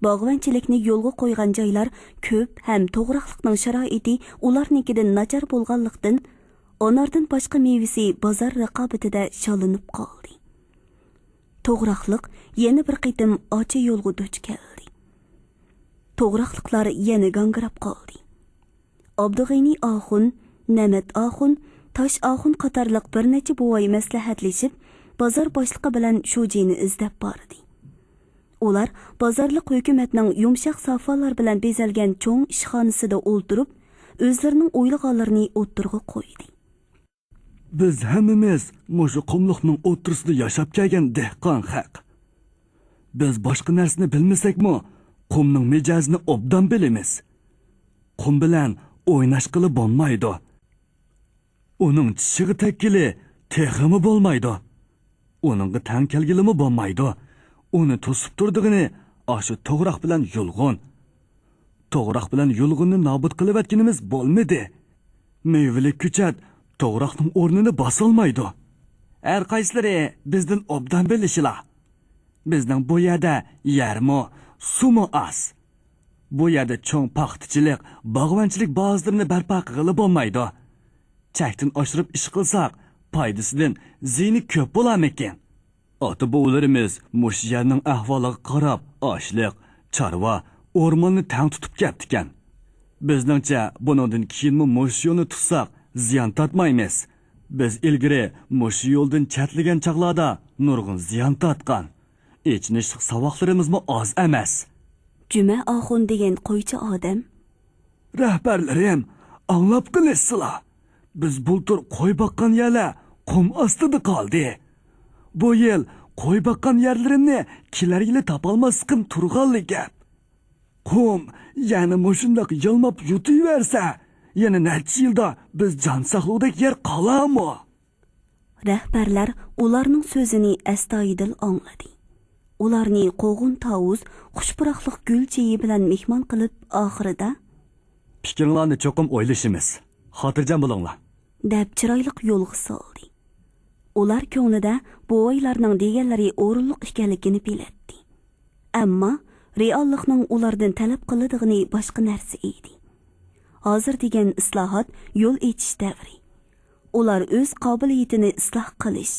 باغۋەنچىلىكنى يولغا قويغان جايلار كۆپ ھەم توغراقلىقنىڭ شارائىتى ئۇلارنىڭكىدىن ناچار بولغانلىقتىن، ئاناردىن باشقا مېۋىسى بازار رىقابىتىدە شاللىنىپ قالدى. توغراقلىق يەنە بىر قېتىم ئاچا يولغا دۇچ كەلدى. توغراقلىقلار يەنە گاڭگىراپ قالدى. ئابدۇغېنى ئاخۇن، نەمەت ئاخۇن، تاش ئاخۇن قاتارلىق بىر نەچچە بوۋاي مەسلىھەتلىشىپ، بازار باشلىقى بىلەن شۇجىنى ئىزدەپ باردى. ئۇلار بازارلىق ھۆكۈمەتنىڭ يۇمشاق سافالار بىلەن بېزەلگەن چوڭ ئىشخانىسىدا ئولتۇرۇپ، ئۆزلىرىنىڭ ئويلىغانلىرىنى ئوتتۇرىغا قويدى. بىز ھەممىمىز مۇشۇ قۇملۇقنىڭ ئوتتۇرىسىدا ياشاپ كەلگەن دېھقان خەق. بىز باشقا نەرسىنى بىلمىسەكمۇ، قۇمنىڭ مىجەزىنى ئوبدان بىلىمىز. قۇم بىلەن ئويناشقىلى بولمايدۇ. ئۇنىڭ چىشىغا تەگكىلى تېخىمۇ بولمايدۇ. ئۇنىڭغا تەڭ كەلگىلىمۇ بولمايدۇ. ئۇنى توسۇپ تۇرىدىغىنى ئاشۇ توغراق بىلەن يۇلغۇن. توغراق بىلەن يۇلغۇننى نابۇت قىلىۋەتكىنىمىز بولمىدى. مېۋىلىك كۆچەت توغراقنىڭ ئورنىنى باسالمايدۇ. ھەر قايسىلىرى بىزدىن ئوبدان بىلىشىلا. بىزنىڭ بۇ يەردە يەرمۇ، سۇمۇ ئاز. بۇ يەردە چوڭ پاختىچىلىق، باغۋەنچىلىك بازىلىرىنى بەرپا قىلغىلى بولمايدۇ. چەكتىن ئاشۇرۇپ ئىش قىلساق، پايدىسىدىن زىيىنى كۆپ بولارمىكىن؟ ئاتا-بوۋىلىرىمىز مۇشۇ يەرنىڭ ئەھۋالىغا قاراپ، ئاشلىق، چارۋا، ئورماننى تەڭ تۇتۇپ كەپتىكەن. بىزنىڭچە، بۇنىڭدىن كېيىنمۇ مۇشۇ يولنى تۇتساق، زىيان تارتمايمىز. بىز ئىلگىرى مۇشۇ يولدىن چەتلىگەن چاغلاردا نۇرغۇن زىيان تارتقان. ئېچىنىشلىق ساۋاقلىرىمىزمۇ ئاز ئەمەس. جۈمە ئاخۇن دېگەن قويچى ئادەم. رەھبەرلىرىم، ئاڭلاپ قېلىشسىلا. بىز بۇلتۇر قوي باققان يەرلەر قۇم ئاستىدا قالدى. بۇ يىل قوي باققان يەرلىرىمنى كېلەر يىلى تاپالماسلىقىم تۇرغانلا گەپ. قۇم يەنە مۇشۇنداق يالماپ يۇتۇۋەرسە، يەنە نەچچە يىلدا بىز جان ساقلىغۇدەك يەر قالارمۇ؟ رەھبەرلەر ئۇلارنىڭ سۆزىنى ئەستايىدىل ئاڭلىدى. ئۇلارنى قوغۇن تاۋۇز، خۇش پۇراقلىق گۈل چېيى بىلەن مېھمان قىلىپ، ئاخىرىدا، پىكرىڭلارنى چوقۇم ئويلىشىمىز. خاتىرجەم بولۇڭلار، دەپ چىرايلىق يولغا سالدى. ئۇلار كۆڭلىدە بوۋايلارنىڭ دېگەنلىرى ئورۇنلۇق ئىكەنلىكىنى بىلەتتى. ئەمما رېئاللىقنىڭ ئۇلاردىن تەلەپ قىلىدىغىنى باشقا نەرسە ئىدى. ھازىر دېگەن ئىسلاھات، يول ئېچىش دەۋرى. ئۇلار ئۆز قابىلىيىتىنى ئىسلاھ قىلىش،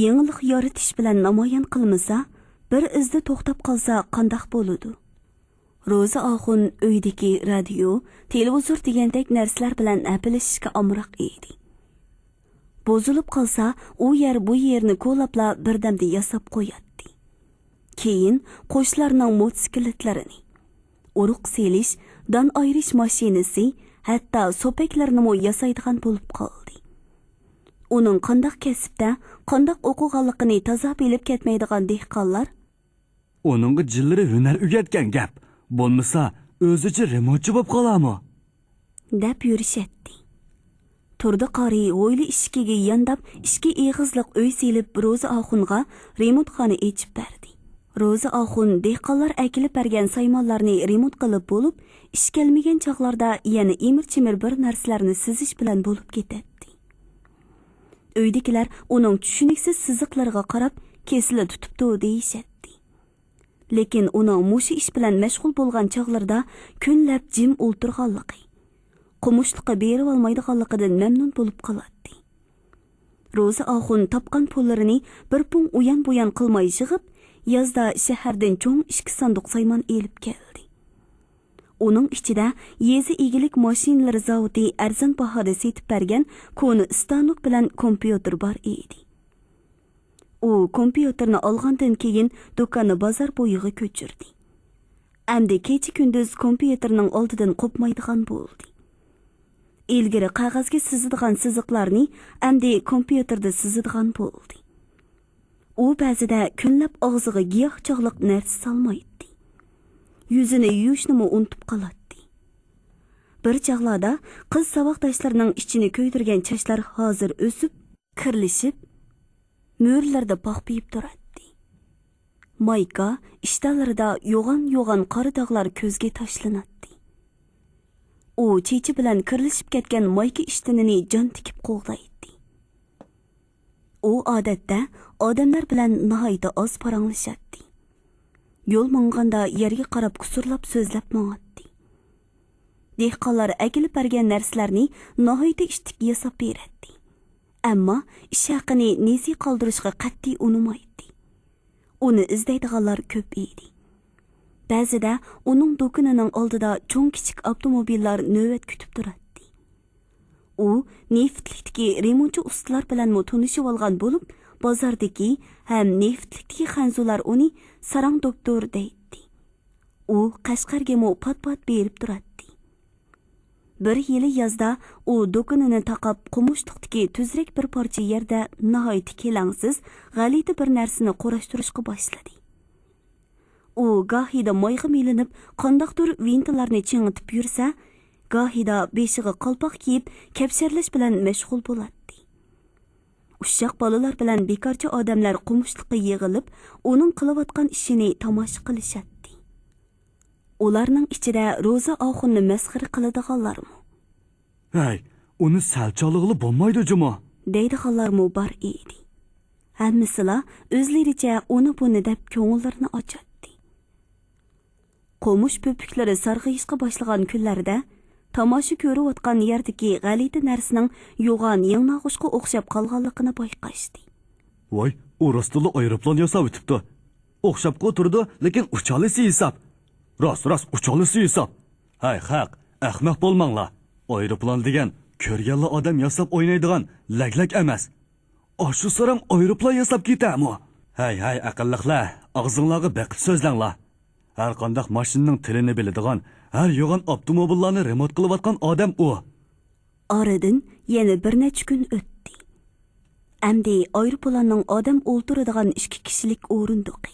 يېڭىلىق يارىتىش بىلەن نامايان قىلمىسا، بىر ئىزدا توختاپ قالسا قانداق بولىدۇ؟ روزا ئاخۇن ئۆيدىكى رادىيو، تېلېۋىزور دېگەندەك نەرسىلەر بىلەن ھەپىلىشىشكە ئامراق ئىدى. بۇزۇلۇپ قالسا، ئۇ يەر بۇ يەرنى كولاپلا بىردەمدە ياساپ قوياتتى. كېيىن قوشلارنىڭ موتوسىكلىتلىرىنى، ئۇرۇق سېلىش، دان ئايرىش ماشىنىسى، ھەتتا سوپەكلىرىنىمۇ ياسايدىغان بولۇپ قالدى. ئۇنىڭ قانداق كەسىپتە، قانداق ئوقۇغانلىقىنى تازا بىلىپ كەتمەيدىغان دېھقانلار، ئۇنىڭغا جىنلىرى ھۈنەر ئۆگەتكەن گەپ، بولمىسا ئۆزىچە رېمونتچى بولۇپ قالارمۇ؟ دەپ يۈرۈشەتتى. تۇردى قارى ھويلا ئىشىكىگە يانداپ، ئىككى ئېغىزلىق ئۆي سېلىپ، روزى ئاخۇنغا رېمونتخانا ئېچىپ بەردى. روزى ئاخۇن دېھقانلار ئەكېلىپ بەرگەن سايمانلارنى رېمونت قىلىپ بولۇپ، ئىش كەلمىگەن چاغلاردا يەنە ئىمىر-چىمىر بىر نەرسىلەرنى سىزىش بىلەن بولۇپ كېتەتتى. ئۆيدىكىلەر ئۇنىڭ چۈشىنىكسىز سىزىقلىرىغا قاراپ، كېسىلى تۇتۇپتۇ دېيىشەتتى. لېكىن ئۇنىڭ مۇشۇ ئىش بىلەن مەشغۇل بولغان چاغلىرىدا كۈنلەپ جىم ئولتۇرغانلىقى، قومۇشلۇققا بېرىۋالمايدىغانلىقىدىن مەمنۇن بولۇپ قالاتتى. روزى ئاخۇن تاپقان پۇللىرىنى بىر پۇڭ ئۇيان-بۇيان قىلماي يىغىپ، يازدا شەھەردىن چوڭ ئىككى ساندۇق سايمان ئېلىپ كەلدى. ئۇنىڭ ئىچىدە يېزا ئىگىلىك ماشىنىلىرى زاۋۇتى ئەرزان باھادا سېتىپ بەرگەن كونا ئىستانوك بىلەن كومپيۇتېر بار ئىدى. ئۇ كومپيۇتېرنى ئالغاندىن كېيىن، دۇكاننى بازار بويىغا كۆچۈردى. ئەمدى كېچە-كۈندۈز كومپيۇتېرنىڭ ئالدىدىن قوپمايدىغان بولدى. ئىلگىرى قەغەزگە سىزىدىغان سىزىقلارنى ئەمدى كومپيۇتېردا سىزىدىغان بولدى. ئۇ بەزىدە كۈنلەپ ئاغزىغا گىياھ چاغلىق نەرسە سالمايتتى. يۈزىنى يۇيۇشنىمۇ ئۇنتۇپ قالاتتى. بىر چاغلاردا قىز ساۋاقداشلىرىنىڭ ئىچىنى كۆيدۈرگەن چاچلار ھازىر ئۆسۈپ، كىرلىشىپ، مۈرىلىرىدە پاخپىيىپ تۇراتتى. مايكا ئىشتانلىرىدا يوغان-يوغان قارا داغلار كۆزگە تاشلىناتتى. ئۇ چېچى بىلەن كىرلىشىپ كەتكەن مايكا ئىشتىنىنى جان تىكىپ قوغدايتتى. ئۇ ئادەتتە ئادەملەر بىلەن ناھايىتى ئاز پاراڭلىشاتتى. يول ماڭغاندا يەرگە قاراپ كۇسۇرلاپ سۆزلەپ ماڭاتتى. دېھقانلار ئەكېلىپ بەرگەن نەرسىلەرنى ناھايىتى ئىتتىك ياساپ بېرەتتى. ئەمما ئىش ھەققىنى نېسى قالدۇرۇشقا قەتئىي ئۇنىمايتتى. ئۇنى ئىزدەيدىغانلار كۆپ ئىدى. بەزىدە ئۇنىڭ دۇكىنىنىڭ ئالدىدا چوڭ-كىچىك ئاپتوموبىللار نۆۋەت كۈتۈپ تۇراتتى. ئۇ نېفىتلىكتىكى رېمونتچى ئۇستىلار بىلەنمۇ تونۇشۇۋالغان بولۇپ، بازاردىكى ھەم نېفىتلىكتىكى خەنزۇلار ئۇنى ساراڭ دوكتور دەيتتى. ئۇ قەشقەرگىمۇ پات-پات بېرىپ تۇراتتى. بىر يىلى يازدا ئۇ دۇكىنىنى تاقاپ، قومۇشلۇقتىكى تۈزرەك بىر پارچە يەردە ناھايىتى كېلەڭسىز، غەلىتە بىر نەرسىنى قۇراشتۇرۇشقا باشلىدى. ئۇ گاھىدا مايغا مىلىنىپ، قانداقتۇر ۋىنتىلارنى چىڭىتىپ يۈرسە، گاھىدا بېشىغا قالپاق كىيىپ، كەپشەرلەش بىلەن مەشغۇل بولاتتى. ئۇششاق بالىلار بىلەن بىكارچى ئادەملەر قومۇشلۇققا يىغىلىپ، ئۇنىڭ قىلىۋاتقان ئىشىنى تاماشا قىلىشاتتى. ئۇلارنىڭ ئىچىدە روزا ئاخۇننى مەسخىرە قىلىدىغانلارمۇ؟ «ھەي، ئۇنى سەل چالىغىلى بولمايدۇ جۇمۇ؟» دەيدىغانلارمۇ بار ئىدى. ھەممىسىلا ئۆزلىرىچە ئۇنى-بۇنى دەپ كۆڭۈللىرىنى ئاچاتتى. قومۇش پۆپۈكلىرى سارغىيىشقا باشلىغان كۈنلەردە تاماشا كۆرۈۋاتقان يەردىكى غەلىتە نەرسىنىڭ يوغان يىڭناغۇچقا ئوخشاپ قالغانلىقىنى بايقاشتى. «ۋاي، ئۇ راستلا ئايروپىلان ياساۋېتىپتۇ. ئوخشاپقۇ تۇرىدۇ، لېكىن ئۇچالىسى ھېساب. راست، راست، ئۇچالىسى ھېساب. ھەي خەق، ئەخمەق بولماڭلار. ئايروپىلان دېگەن كۆرگەنلا ئادەم ياساپ ئوينايدىغان لەگلەك ئەمەس. ئاشۇ ساراڭ ئايروپىلان ياساپ كېتەمۇ؟» «ھەي، ھەي، ئەقىللىقلار، ئاغزىڭلارغا بېقىپ سۆزلەڭلار. ھەر قانداق ماشىنىنىڭ تىلىنى بىلىدىغان، ھەر يوغان ئاپتوموبىللارنى رېمونت قىلىۋاتقان ئادەم ئۇ.» ئارىدىن يەنە بىر نەچچە كۈن ئۆتتى. ئەمدى ئايروپىلاننىڭ ئادەم ئولتۇرىدىغان ئىككى كىشىلىك ئورۇندۇقى،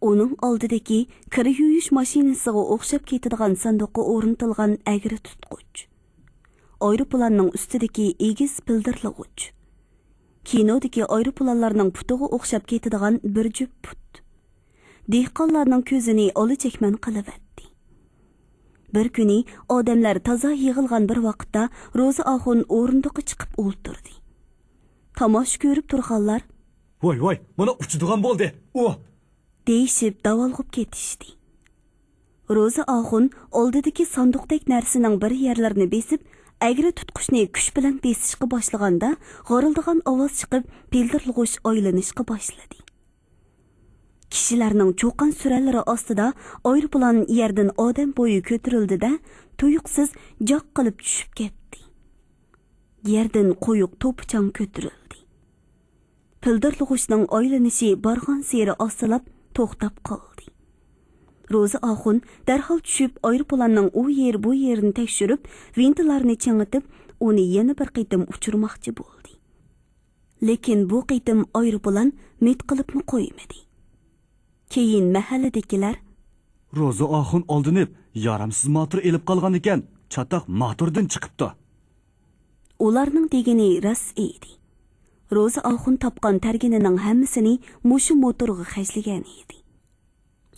ئۇنىڭ ئالدىدىكى كىر يۇيۇش ماشىنىسىغا ئوخشاپ كېتىدىغان ساندۇققا ئورنىتىلغان ئەگرى تۇتقۇچ، ئايروپىلاننىڭ ئۈستىدىكى ئېگىز پىلدىرلىغۇچ، كىنودىكى ئايروپىلانلارنىڭ پۇتىغا ئوخشاپ كېتىدىغان بىر جۈپ پۇت، دېھقانلارنىڭ كۆزىنى ئالا چەكمەن قىلىۋەتتى. بىر كۈنى ئادەملەر تازا يىغىلغان بىر ۋاقىتتا روزا ئاخۇن ئورۇندۇققا چىقىپ ئولتۇردى. تاماشا كۆرۈپ تۇرغانلار، «ۋاي، ۋاي، مانا ئۇچىدىغان بولدى ئۇ!» دېيىشىپ داۋالغۇپ كېتىشتى. روزا ئاخۇن ئالدىدىكى ساندۇقتەك نەرسىنىڭ بىر يەرلىرىنى بېسىپ، ئەگرى تۇتقۇچنى كۈچ بىلەن بېسىشقا باشلىغاندا، غارىلدىغان ئاۋاز چىقىپ، پىلدىرلىغۇچ ئايلىنىشقا باشلىدى. كىشىلەرنىڭ چۇقان سۈرەنلىرى ئاستىدا ئايروپىلان يەردىن ئادەم بويى كۆتۈرۈلدى-دە، تۇيۇقسىز جاق قىلىپ چۈشۈپ كەتتى. يەردىن قويۇق توپا-چاڭ كۆتۈرۈلدى. پىلدىرلىغۇچنىڭ ئايلىنىشى بارغانسېرى ئاستىلاپ توختاپ قالدى. روزا ئاخۇن دەرھال چۈشۈپ، ئايروپىلاننىڭ ئۇ يېرى بۇ يېرىنى تەكشۈرۈپ، ۋىنتىلارنى چىڭىتىپ، ئۇنى يەنە بىر قېتىم ئۇچۇرماقچى بولدى. لېكىن بۇ قېتىم ئايروپىلان مىت قىلىپمۇ قويمىدى. كېيىن مەھەللىدىكىلەر، روزا ئاخۇن ئالدىنىپ، يارامسىز ماتور ئېلىپ قالغان ئىكەن، چاتاق ماتوردىن چىقىپتۇ. ئۇلارنىڭ دېگىنى راست ئىدى. روزا ئاخۇن تاپقان تەرگىنىنىڭ ھەممىسىنى مۇشۇ موتورغا خەجلىگەن ئىدى.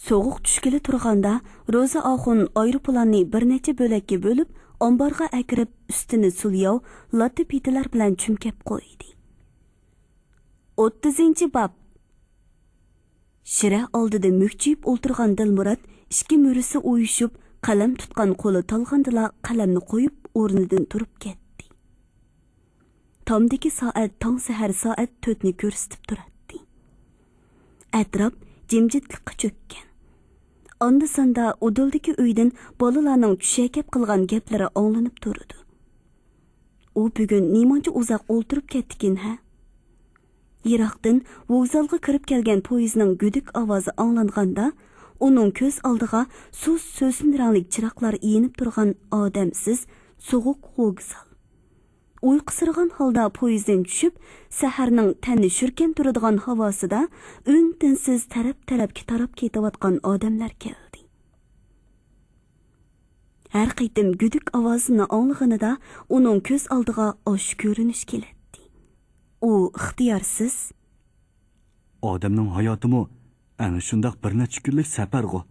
سوغۇق چۈشكىلى تۇرغاندا، روزا ئاخۇن ئايروپىلاننى بىر نەچچە بۆلەككە بۆلۈپ، ئامبارغا ئەكىرىپ، ئۈستىنى سۇلياۋ، لاتا پېتىلەر بىلەن چۈمكەپ قويدى. ئوتتۇزىنچى باب. شىرە ئالدىدا مۈكچىيىپ ئولتۇرغان دىلمۇرات ئىككى مۈرىسى ئۇيۇشۇپ، قەلەم تۇتقان قولى تالغاندىلا قەلەمنى قويۇپ، ئورنىدىن تۇرۇپ كەتتى. تامدىكى سائەت تاڭ سەھەر سائەت تۆتنى كۆرسىتىپ تۇراتتى. ئەتراپ جىمجىتلىققا چۆككەن. ئاندا-ساندا ئۇدۇلدىكى ئۆيدىن بالىلارنىڭ چۈشەكەپ قىلغان گەپلىرى ئاڭلىنىپ تۇرىدۇ. ئۇ بۈگۈن نېمانچە ئۇزاق ئولتۇرۇپ كەتتىكىن ھە؟ يىراقتىن ۋوگزالغا كىرىپ كەلگەن پويىزنىڭ گۈدۈك ئاۋازى ئاڭلانغاندا، ئۇنىڭ كۆز ئالدىغا سۇس سۆسۈن رەڭلىك چىراغلار يېنىپ تۇرغان ئادەمسىز، سوغۇق ۋوگزال. ئۇيقۇسىرىغان ھالدا پويىزدىن چۈشۈپ، سەھەرنىڭ تەننى شۈركەن تۇرىدىغان ھاۋاسىدا ئۈن-تىنسىز تەرەپ-تەرەپكە تاراپ كېتىۋاتقان ئادەملەر كەلدى. ھەر قېتىم گۈدۈك ئاۋازىنى ئاڭلىغىنىدا ئۇنىڭ كۆز ئالدىغا ئاشۇ كۆرۈنۈش كېلەتتى. ئۇ ئىختىيارسىز، ئادەمنىڭ ھاياتىمۇ ئەنە شۇنداق بىر نەچچە كۈنلۈك سەپەرغۇ.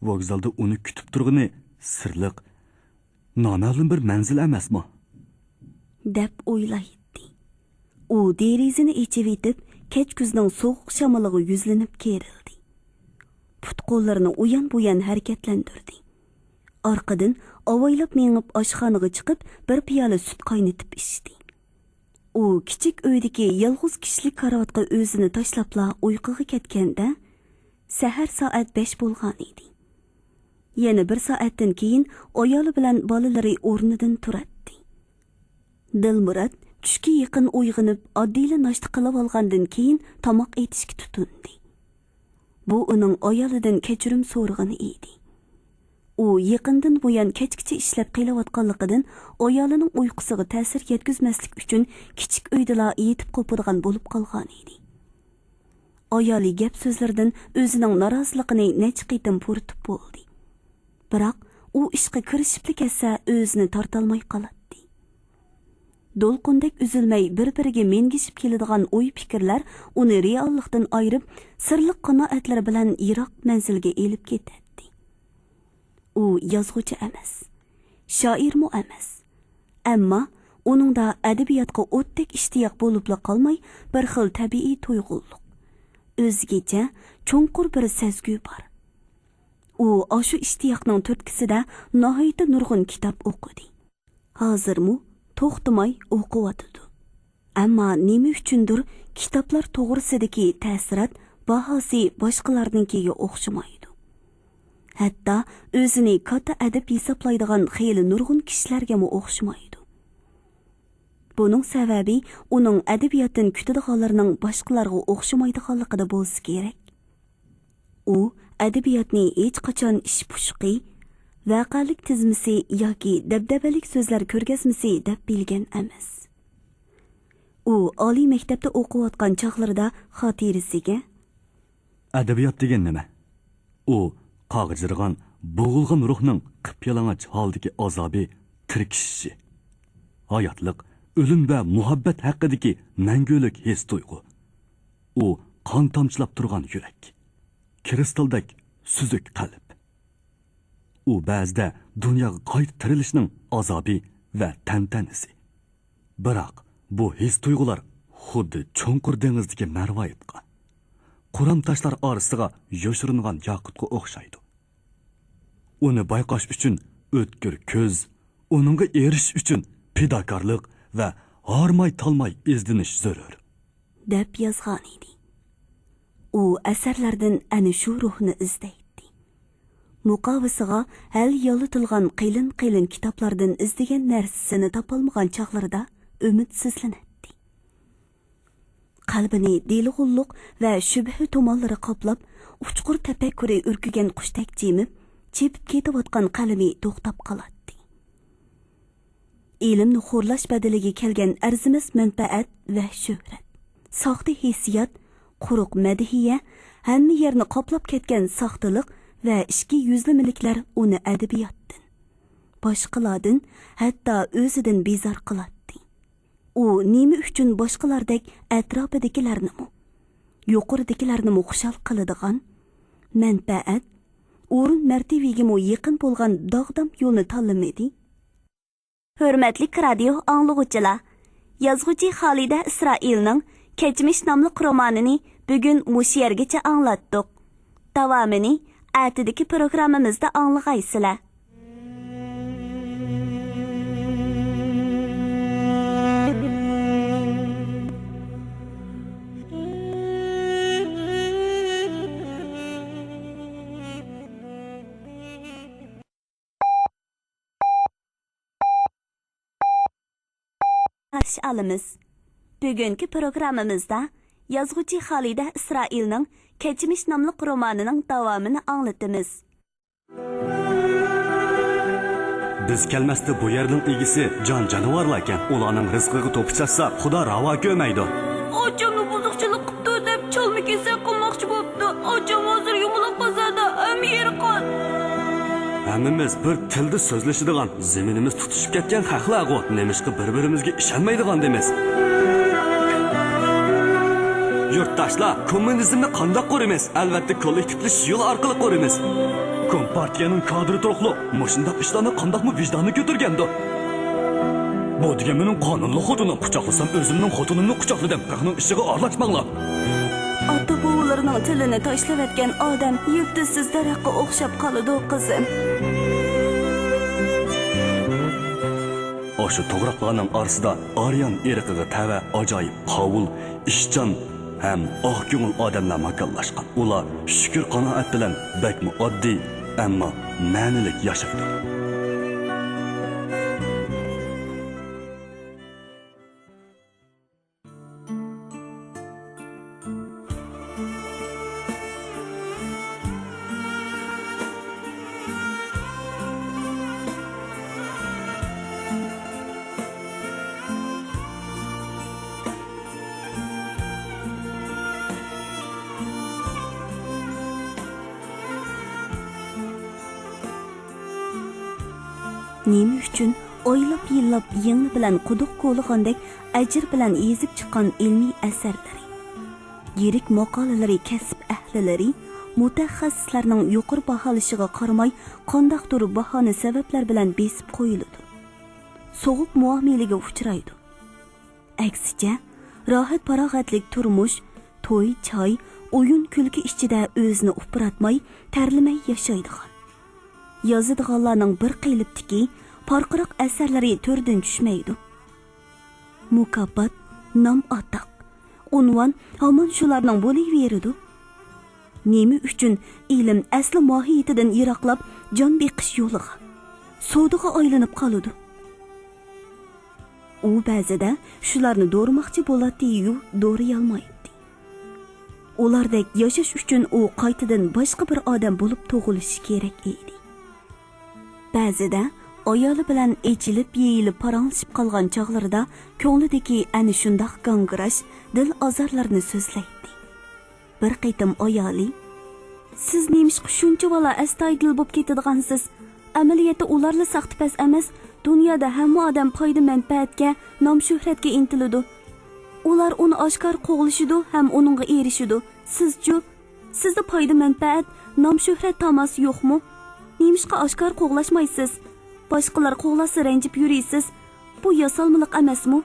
ۋوگزالدا ئۇنى كۈتۈپ تۇرغىنى سىرلىق، نامەلۇم بىر مەنزىل ئەمەسمۇ؟ دەپ ئويلايتتى. ئۇ دېرىزىنى ئېچىۋېتىپ، كەچكۈزنىڭ سوغۇق شامىلىغا يۈزلىنىپ كېرىلدى. پۇت-قوللىرىنى ئۇيان-بۇيان ھەرىكەتلەندۈردى. ئارقىدىن ئاۋايلاپ مېڭىپ، ئاشخانىغا چىقىپ، بىر پىيالە سۈت قاينىتىپ ئىچتى. ئۇ كىچىك ئۆيدىكى يالغۇز كىشىلىك كارىۋاتقا ئۆزىنى تاشلاپلا ئۇيقۇغا كەتكەندە، سەھەر سائەت بەش بولغان ئىدى. يەنە بىر سائەتتىن كېيىن ئايالى بىلەن بالىلىرى ئورنىدىن تۇراتتى. دىلمۇرات چۈشكە يېقىن ئويغىنىپ، ئاددىيلا ناشتا قىلىۋالغاندىن كېيىن تاماق ئېتىشكە تۇتۇندى. بۇ ئۇنىڭ ئايالىدىن كەچۈرۈم سورىغىنى ئىدى. ئۇ يېقىندىن بۇيان كەچكىچە ئىشلەپ قېلىۋاتقانلىقىدىن، ئايالىنىڭ ئۇيقۇسىغا تەسىر يەتكۈزمەسلىك ئۈچۈن، كىچىك ئۆيدىلا يېتىپ قوپىدىغان بولۇپ قالغانىدى. ئايالى گەپ-سۆزلىرىدىن ئۆزىنىڭ نارازىلىقىنى نەچچە قېتىم پۇرىتىپ بولدى. بىراق، ئۇ ئىشقا كىرىشىپلا كەتسە، ئۆزىنى تارتالماي قالاتتى. دولقۇندەك ئۈزۈلمەي بىر-بىرىگە مىنگىشىپ كېلىدىغان ئوي-پىكىرلەر ئۇنى رېئاللىقتىن ئايرىپ، سىرلىق قانائەتلىرى بىلەن يىراق مەنزىلگە ئېلىپ كېتەتتى. ئۇ يازغۇچى ئەمەس، شائىرمۇ ئەمەس. ئەمما ئۇنىڭدا ئەدەبىياتقا ئوتتەك ئىشتىياق بولۇپلا قالماي، بىر خىل تەبىئىي تۇيغۇلۇق، ئۆزگىچە، چوڭقۇر بىر سەزگۈ بار. ئۇ ئاشۇ ئىشتىياقنىڭ تۈرتكىسىدە ناھايىتى نۇرغۇن كىتاب ئوقۇدى. ھازىرمۇ توختىماي ئوقۇۋاتىدۇ. ئەمما نېمە ئۈچۈندۇر كىتابلار توغرىسىدىكى تەسىرات باھاسى باشقىلارنىڭكىگە ئوخشىمايدۇ. ھەتتا ئۆزىنى كاتتا ئەدىب ھېسابلايدىغان خېلى نۇرغۇن كىشىلەرگىمۇ ئوخشىمايدۇ. بۇنىڭ سەۋەبى ئۇنىڭ ئەدەبىياتتىن كۈتىدىغانلىرىنىڭ باشقىلارغا ئوخشىمايدىغانلىقىدا بولسا كېرەك. ئۇ ئەدەبىياتنى ھېچقاچان ئىش پۇشۇقى، ۋەقەلىك تىزمىسى ياكى دەبدەبەلىك سۆزلەر كۆرگەزمىسى دەپ بىلگەن ئەمەس. ئۇ ئالىي مەكتەپتە ئوقۇۋاتقان چاغلىرىدا خاتىرىسىگە، ئەدەبىيات دېگەن نېمە؟ ئۇ قاغجىرىغان، بوغۇلغان روھنىڭ قىپيالىڭاچ ھالدىكى ئازابى، تىركىشىشى. ھاياتلىق، ئۆلۈم ۋە مۇھەببەت ھەققىدىكى مەڭگۈلۈك ھېس-تۇيغۇ. ئۇ قان تامچىلاپ تۇرغان يۈرەك. كىرىستالدەك سۈزۈك قەلب. ئۇ بەزىدە دۇنياغا قايتا تىرىلىشنىڭ ئازابى ۋە تەنتەنىسى. بىراق بۇ ھېس-تۇيغۇلار خۇددى چوڭقۇر دېڭىزدىكى مەرۋايىتقا، قۇرام تاشلار ئارىسىغا يوشۇرۇنغان ياقۇتقا ئوخشايدۇ. ئۇنى بايقاش ئۈچۈن ئۆتكۈر كۆز، ئۇنىڭغا ئېرىشىش ئۈچۈن پىداكارلىق ۋە ھارماي-تالماي ئىزدىنىش زۆرۈر. دەپ يازغانىدى. ئۇ ئەسەرلەردىن ئەنە شۇ روھنى ئىزدەيتتى. مۇقاۋىسىغا ھەل يالىتىلغان قېلىن-قېلىن كىتابلاردىن ئىزدىگەن نەرسىسىنى تاپالمىغان چاغلىرىدا ئۈمىدسىزلىنەتتى. قەلبىنى دېلىغۇللۇق ۋە شۈبھە تۇمانلىرى قاپلاپ، ئۇچقۇر تەپەككۇرى ئۈركۈگەن قۇشتەك جىمىپ، چېپىپ كېتىۋاتقان قەلىمى توختاپ قالاتتى. ئىلىمنى خورلاش بەدىلىگە كەلگەن ئەرزىمەس مەنپەئەت ۋە شۆھرەت، ساختا ھېسسىيات، قۇرۇق مەدھىيە، ھەممە يەرنى قاپلاپ كەتكەن ساختىلىق ۋە ئىچكى يۈزلىمىلىكلەر ئۇنى ئەدەبىياتتىن، باشقىلاردىن، ھەتتا ئۆزىدىن بىزار قىلاتتى. ئۇ نېمە ئۈچۈن باشقىلاردەك ئەتراپىدىكىلەرنىمۇ، يۇقىرىدىكىلەرنىمۇ خۇشال قىلىدىغان، مەنپەئەت، ئورۇن-مەرتىۋىگىمۇ يېقىن بولغان داغدام يولنى تاللىمىدى؟ ھۆرمەتلىك رادىيو ئاڭلىغۇچىلار، يازغۇچى خالىدە ئىسرائىلنىڭ كەچمىش ناملىق رومانىنى بۈگۈن مۇشۇ يەرگىچە ئاڭلاتتۇق. داۋامىنى ئەتىدىكى پروگراممىمىزدا ئاڭلىغايسىلەر. قارشى ئالىمىز. بۈگۈنكى پروگراممىمىزدا يازغۇچى خالىدە ئىسرائىلنىڭ كەچمىش ناملىق رومانىنىڭ داۋامىنى ئاڭلىتىمىز. بىز كەلمەستە بۇ يەرنىڭ ئىگىسى جان جانىۋارلاركەن، ئۇلارنىڭ رىزقىغا توپا چاچساق، خۇدا راۋا كۆرمەيدۇ. ئاچامنى بۇزۇقچىلىق قىپتۇ دەپ چالما كېسەك قىلماقچى بوپتۇ. ئاچام ھازىر يۇمىلاق بازاردا، ھەممە يېرى قان. ھەممىمىز بىر تىلدا سۆزلىشىدىغان، زېمىنىمىز تۇتىشىپ كەتكەن خەقلەرغۇ، نېمىشقا بىر-بىرىمىزگە ئىشەنمەيدىغاندىمىز؟ يۇرتداشلار، كوممۇنىزمنى قانداق قۇرىمىز؟ ئەلۋەتتە، كوللېكتىپلىشىش يولى ئارقىلىق قۇرىمىز. كومپارتىيەنىڭ كادىرى تۇرۇقلۇق مۇشۇنداق ئىشلارنى قانداقمۇ ۋىجدانى كۆتۈرگەندۇ؟ بۇ دېگەن مېنىڭ قانۇنلۇق خوتۇنۇم. قۇچاقلىسام، ئۆزۈمنىڭ خوتۇنۇمنى قۇچاقلىدىم. خەقنىڭ ئىشىغا ئارىلاشماڭلار. ئاتا-بوۋىلىرىنىڭ تىلىنى تاشلىۋەتكەن ئادەم يىلتىزسىز دەرەخكە ئوخشاپ قالىدۇ، قىزىم. ئاشۇ توغراقلارنىڭ ئارىسىدا ئاريان ئىرقىغا تەۋە ئاجايىپ قاۋۇل، ئىشچان ھەم ئاق كۆڭۈل ئادەملەر ماكانلاشقان. ئۇلار شۈكۈر-قانائەت بىلەن بەكمۇ ئاددىي، ئەمما مەنىلىك ياشايدۇ. نېمە ئۈچۈن ئايلاپ-يىللاپ يىڭنە بىلەن قۇدۇق كولىغاندەك ئەجىر بىلەن يېزىپ چىققان ئىلمىي ئەسەرلىرى، يىرىك ماقالىلىرى كەسىپ ئەھلىلىرى، مۇتەخەسسىسلەرنىڭ يۇقىرى باھالىشىغا قارىماي، قانداقتۇر باھانە سەۋەبلەر بىلەن بېسىپ قويۇلىدۇ. سوغۇق مۇئامىلىگە ئۇچرايدۇ. ئەكسىچە، راھەت-پاراغەتلىك تۇرمۇش، توي-چاي، ئويۇن-كۈلكە ئىچىدە ئۆزىنى ئۇپراتماي، تەرلىمەي ياشايدىغان، يازىدىغانلارنىڭ بىر قېلىپتىكى پارقىراق ئەسەرلىرى تۆردىن چۈشمەيدۇ. مۇكاپات، نام-ئاتاق، ئۇنۋان ھامان شۇلارنىڭ بولۇۋېرىدۇ. نېمە ئۈچۈن ئىلىم ئەسلى ماھىيىتىدىن يىراقلاپ، جان بېقىش يولىغا، سودىغا ئايلىنىپ قالىدۇ؟ ئۇ بەزىدە شۇلارنى دورىماقچى بولاتتى-يۇ، دورىيالمايتتى. ئۇلاردەك ياشاش ئۈچۈن ئۇ قايتىدىن باشقا بىر ئادەم بولۇپ تۇغۇلۇشى كېرەك ئىدى. بەزىدە ئايالى بىلەن ئېچىلىپ-يېيىلىپ پاراڭلىشىپ قالغان چاغلىرىدا كۆڭلىدىكى ئەنە شۇنداق گاڭگىراش، دىل ئازارلىرىنى سۆزلەيتتى. بىر قېتىم ئايالى، «سىز نېمىشقا شۇنچىۋالا ئەستايىدىل بولۇپ كېتىدىغانسىز؟ ئەمەلىيەتتە ئۇلارلا ساختىپەز ئەمەس، دۇنيادا ھەممە ئادەم پايدا-مەنپەئەتكە، نام-شۆھرەتكە ئىنتىلىدۇ. ئۇلار ئۇنى ئاشكارا قوغلىشىدۇ ھەم ئۇنىڭغا ئېرىشىدۇ. سىزچۇ؟ سىزدە پايدا-مەنپەئەت، نام-شۆھرەت تاماسى يوقمۇ؟ نېمىشقا ئاشكارا قوغلاشمايسىز؟ باشقىلار قوغلاشسا رەنجىپ يۈرىسىز. بۇ ياسالمىلىق ئەمەسمۇ؟»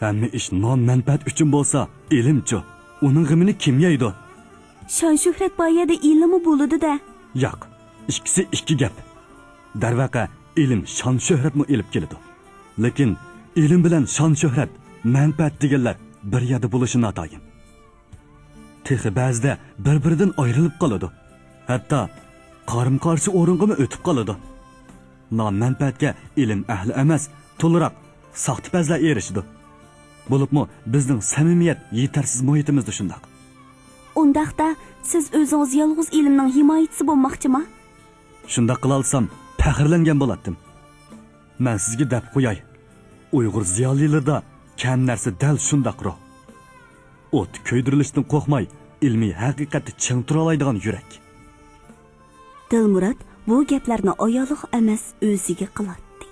«ھەممە ئىش نام-مەنپەئەت ئۈچۈن بولسا، ئىلىمچۇ؟ ئۇنىڭ غېمىنى كىم يەيدۇ؟» «شان-شۆھرەت بار يەردە ئىلىممۇ بولىدۇ-دە.» «ياق، ئىككىسى ئىككى گەپ. دەرۋەقە، ئىلىم شان-شۆھرەتمۇ ئېلىپ كېلىدۇ. لېكىن ئىلىم بىلەن شان-شۆھرەت، مەنپەئەت دېگەنلەر بىر يەردە بولۇشى ناتايىن. تېخى بەزىدە بىر-بىرىدىن ئايرىلىپ قالىدۇ. ھەتتا قارىمۇ-قارشى ئورۇنغىمۇ ئۆتۈپ قالىدۇ. نام-مەنپەئەتكە ئىلىم ئەھلى ئەمەس، تولاراق ساختىپەزلەر ئېرىشىدۇ. بولۇپمۇ بىزنىڭ سەمىمىيەت يېتەرسىز مۇھىتىمىزدا شۇنداق.» «ئۇنداقتا، سىز ئۆزىڭىز يالغۇز ئىلىمنىڭ ھىمايىچىسى بولماقچىما؟» «شۇنداق قىلالىسام، پەخىرلەنگەن بولاتتىم. مەن سىزگە دەپ قوياي، ئۇيغۇر زىيالىيلىرىدا كەم نەرسە دەل شۇنداق روھ. ئوت كۆيدۈرۈلۈشتىن قورقماي، ئىلمىي ھەقىقەتتە چىڭ تۇرالايدىغان يۈرەك.» دىلمۇرات بۇ گەپلەرنى ئايالىغا ئەمەس، ئۆزىگە قىلاتتى.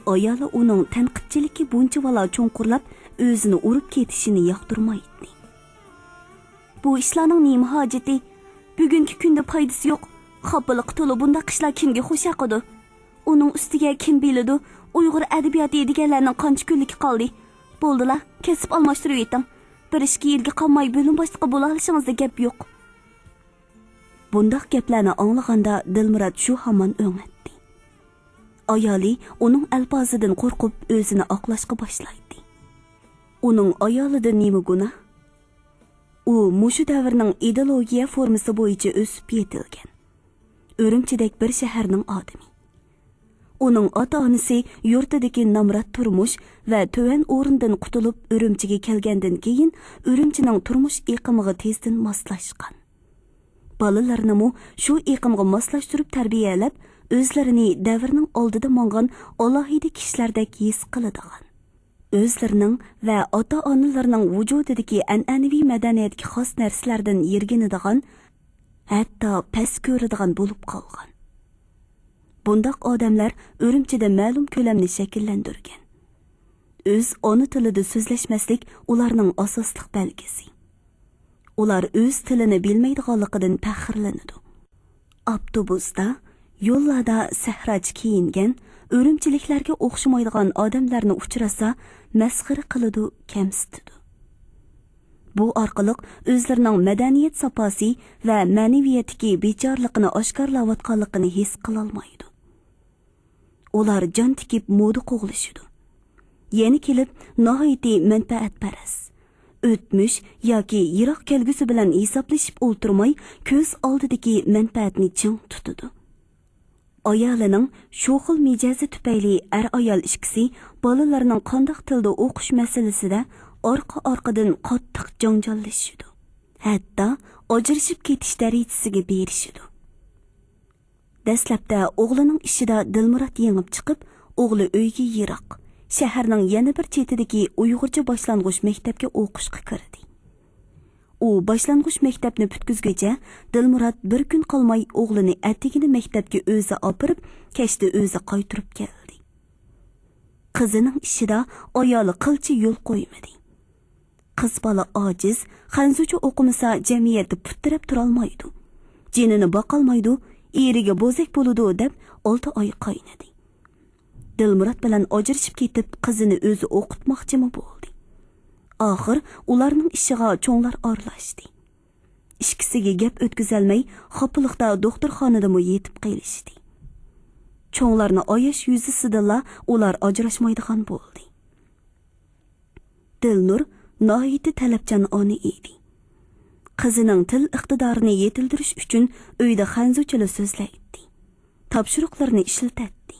ئايالى ئۇنىڭ تەنقىدچىلىكى بۇنچىۋالا چوڭقۇرلاپ، ئۆزىنى ئۇرۇپ كېتىشىنى ياقتۇرمايتتى. «بۇ ئىشلارنىڭ نېمە ھاجىتى؟ بۈگۈنكى كۈندە پايدىسى يوق. خاپىلىققا تولا بۇنداق ئىشلار كىمگە خۇش ياقىدۇ؟ ئۇنىڭ ئۈستىگە كىم بىلىدۇ، ئۇيغۇر ئەدەبىياتى دېگەنلەرنىڭ قانچە كۈنلۈكى قالدى؟ بولدىلا، كەسىپ ئالماشتۇرۇۋېتىڭ. بىر ئىككى يىلگە قالماي بۆلۈم باشلىقى بولالىشىڭىزدا گەپ يوق.» بۇنداق گەپلەرنى ئاڭلىغاندا دىلمۇرات شۇ ھامان ئۆڭەتتى. ئايالى ئۇنىڭ ئەلپازىدىن قورقۇپ ئۆزىنى ئاقلاشقا باشلايتتى. ئۇنىڭ ئايالىدا نېمە گۇناھ؟ ئۇ مۇشۇ دەۋرنىڭ ئىدېئولوگىيە فورمىسى بويىچە ئۆسۈپ يېتىلگەن، ئۈرۈمچىدەك بىر شەھەرنىڭ ئادىمى. ئۇنىڭ ئاتا-ئانىسى يۇرتىدىكى نامرات تۇرمۇش ۋە تۆۋەن ئورۇندىن قۇتۇلۇپ، ئۈرۈمچىگە كەلگەندىن كېيىن، ئۈرۈمچىنىڭ تۇرمۇش ئېقىمىغا تېزدىن ماسلاشقان. بالىلىرىنىمۇ شۇ ئېقىمغا ماسلاشتۇرۇپ تەربىيەلەپ، ئۆزلىرىنى دەۋرنىڭ ئالدىدا ماڭغان ئالاھىدە كىشىلەردەك ھېس قىلىدىغان، ئۆزلىرىنىڭ ۋە ئاتا-ئانىلىرىنىڭ ۋۇجۇدىدىكى ئەنئەنىۋى مەدەنىيەتكە خاس نەرسىلەردىن يىرگىنىدىغان، ھەتتا پەس كۆرىدىغان بولۇپ قالغان. بۇنداق ئادەملەر ئۈرۈمچىدە مەلۇم كۆلەمنى شەكىللەندۈرگەن. ئۆز ئانا تىلىدا سۆزلەشمەسلىك ئۇلارنىڭ ئاساسلىق بەلگىسى. ئۇلار ئۆز تىلىنى بىلمەيدىغانلىقىدىن پەخىرلىنىدۇ. ئاپتوبۇستا، يوللاردا سەھراچە كىيىنگەن، ئۈرۈمچىلىكلەرگە ئوخشىمايدىغان ئادەملەرنى ئۇچراتسا، مەسخىرە قىلىدۇ، كەمسىتىدۇ. بۇ ئارقىلىق ئۆزلىرىنىڭ مەدەنىيەت ساپاسى ۋە مەنىۋىيەتتىكى بىچارىلىقىنى ئاشكارىلاۋاتقانلىقىنى ھېس قىلالمايدۇ. ئۇلار جان تىكىپ مودا قوغلىشىدۇ. يەنە كېلىپ ناھايىتى مەنپەئەتپەرەس. ئۆتمۈش ياكى يىراق كەلگۈسى بىلەن ھېسابلىشىپ ئولتۇرماي، كۆز ئالدىدىكى مەنپەئەتنى چىڭ تۇتىدۇ. ئايالىنىڭ شۇ خىل مىجەزى تۈپەيلى ئەر-ئايال ئىككىسى بالىلىرىنىڭ قانداق تىلدا ئوقۇش مەسىلىسىدە ئارقا-ئارقىدىن قاتتىق جاڭجاللىشىدۇ. ھەتتا ئاجرىشىپ كېتىش دەرىجىسىگە بېرىشىدۇ. دەسلەپتە ئوغلىنىڭ ئىشىدا دىلمۇرات يېڭىپ چىقىپ، ئوغلى ئۆيگە يىراق، شەھەرنىڭ يەنە بىر چېتىدىكى ئۇيغۇرچە باشلانغۇچ مەكتەپكە ئوقۇشقا كىردى. ئۇ باشلانغۇچ مەكتەپنى پۈتكۈزگۈچە، دىلمۇرات بىر كۈن قالماي ئوغلىنى ئەتىگىنى مەكتەپكە ئۆزى ئاپىرىپ، كەچتە ئۆزى قايتۇرۇپ كەلدى. قىزىنىڭ ئىشىدا ئايالى قىلچە يول قويمىدى. قىز بالا ئاجىز، خەنزۇچە ئوقۇمىسا جەمئىيەتتە پۇت تىرەپ تۇرالمايدۇ. جېنىنى باقالمايدۇ، ئېرىگە بوزەك بولىدۇ دەپ ئالتە ئاي قاينىدى. دىلمۇرات بىلەن ئاجرىشىپ كېتىپ، قىزىنى ئۆزى ئوقۇتماقچىمۇ بولدى. ئاخىر ئۇلارنىڭ ئىشىغا چوڭلار ئارىلاشتى. ئىككىسىگە گەپ ئۆتكۈزەلمەي، خاپىلىقتا دوختۇرخانىدىمۇ يېتىپ قېلىشتى. چوڭلارنى ئاياش يۈزىسىدىنلا ئۇلار ئاجراشمايدىغان بولدى. دىلنۇر ناھايىتى تەلەپچان ئانا ئىدى. قىزىنىڭ تىل ئىقتىدارىنى يېتىلدۈرۈش ئۈچۈن ئۆيدە خەنزۇچىلا سۆزلەيتتى. تاپشۇرۇقلىرىنى ئىشلىتەتتى.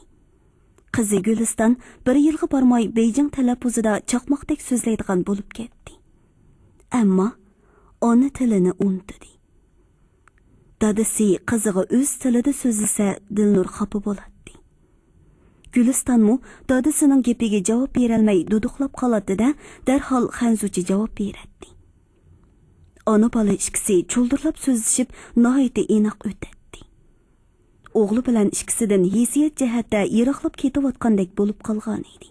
قىزى گۈلىستان بىر يىلغا بارماي بېيجىڭ تەلەپپۇزىدا چاقماقتەك سۆزلەيدىغان بولۇپ كەتتى. ئەمما ئانا تىلىنى ئۇنتۇدى. دادىسى قىزىغا ئۆز تىلىدا سۆزلىسە، دىلنۇر خاپا بولاتتى. گۈلىستانمۇ دادىسىنىڭ گېپىگە جاۋاب بېرەلمەي دۇدۇقلاپ قالاتتى-دە، دەرھال خەنزۇچە جاۋاب بېرەتتى. ئانا-بالا ئىككىسى چۇلدۇرلاپ سۆزلىشىپ، ناھايىتى ئىناق ئۆتەتتى. ئوغلى بىلەن ئىككىسىدىن ھېسسىيات جەھەتتە يىراقلاپ كېتىۋاتقاندەك بولۇپ قالغانىدى.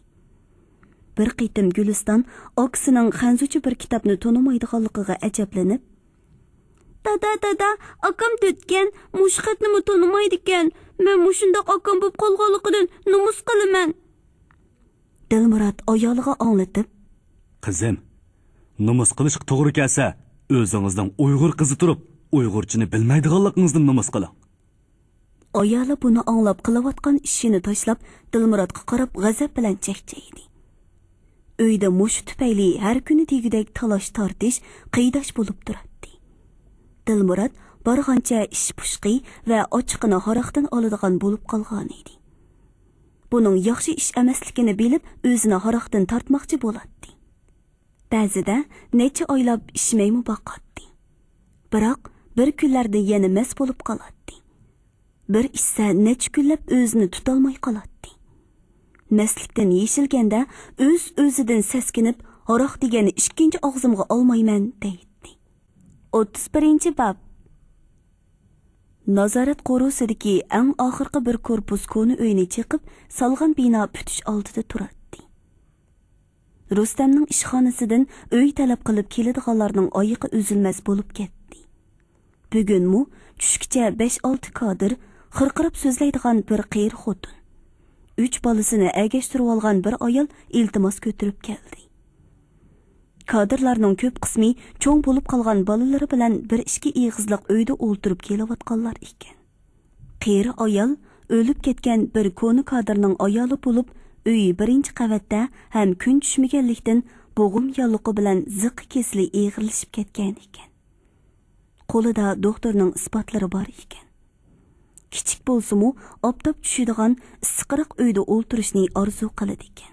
بىر قېتىم گۈلىستان ئاكىسىنىڭ خەنزۇچە بىر كىتابنى تونۇمايدىغانلىقىغا ئەجەبلىنىپ، «دادا، دادا، ئاكام دۆتكەن، مۇشۇ خەتنىمۇ تونۇمايدىكەن. مەن مۇشۇنداق ئاكام بولۇپ قالغانلىقىدىن نومۇس قىلىمەن.» دىلمۇرات ئايالىغا ئاڭلىتىپ، «قىزىم، نومۇس قىلىشقا توغرا كەلسە، ئۆزىڭىزنىڭ ئۇيغۇر قىزى تۇرۇپ، ئۇيغۇرچىنى بىلمەيدىغانلىقىڭىزدىن نومۇس قىلىڭ.» ئايالى بۇنى ئاڭلاپ، قىلىۋاتقان ئىشىنى تاشلاپ، دىلمۇراتقا قاراپ غەزەپ بىلەن چەكچەيدى. ئۆيدە مۇشۇ تۈپەيلى ھەر كۈنى دېگۈدەك تالاش-تارتىش، قىيداش بولۇپ تۇراتتى. دىلمۇرات بارغانچە ئىش پۇشقى ۋە ئاچچىقىنى ھاراقتىن ئالىدىغان بولۇپ قالغانىدى. بۇنىڭ ياخشى ئىش ئەمەسلىكىنى بىلىپ، ئۆزىنى ھاراقتىن تارتماقچى بولاتتى. بەزىدە نەچچە ئايلاپ ئىچمەيمۇ باقاتتى. بىراق بىر كۈنلەردە يەنە مەست بولۇپ قالاتتى. بىر ئىچسە نەچچە كۈنلەپ ئۆزىنى تۇتالماي قالاتتى. مەستلىكتىن يېشىلگەندە ئۆز-ئۆزىدىن سەسكىنىپ، «ھاراق دېگەننى ئىككىنچى ئاغزىمغا ئالمايمەن» دەيتتى. ئوتتۇز بىرىنچى باب. نازارەت قورۇسىدىكى ئەڭ ئاخىرقى بىر كورپۇس كونا ئۆينى چېقىپ سالغان بىنا پۈتۈش ئالدىدا تۇراتتى. رۇستەمنىڭ ئىشخانىسىدىن ئۆي تەلەپ قىلىپ كېلىدىغانلارنىڭ ئايىقى ئۈزۈلمەس بولۇپ كەتتى. بۈگۈنمۇ چۈشكىچە بەش-ئالتە كادىر، خىرقىراپ سۆزلەيدىغان بىر قېرى خوتۇن، ئۈچ بالىسىنى ئەگەشتۈرۈۋالغان بىر ئايال ئىلتىماس كۆتۈرۈپ كەلدى. كادىرلارنىڭ كۆپ قىسمى چوڭ بولۇپ قالغان بالىلىرى بىلەن بىر ئىككى ئېغىزلىق ئۆيدە ئولتۇرۇپ كېلىۋاتقانلار ئىكەن. قېرى ئايال ئۆلۈپ كەتكەن بىر كونا كادىرنىڭ ئايالى بولۇپ، ئۆيى بىرىنچى قەۋەتتە ھەم كۈن چۈشمىگەنلىكتىن، بوغۇم ياللۇقى بىلەن زىققا كېسىلى ئېغىرلىشىپ كەتكەن ئىكەن. قولىدا دوختۇرنىڭ ئىسپاتلىرى بار ئىكەن. كىچىك بولسىمۇ، ئاپتاپ چۈشىدىغان ئىسسىقراق ئۆيدە ئولتۇرۇشنى ئارزۇ قىلىدىكەن.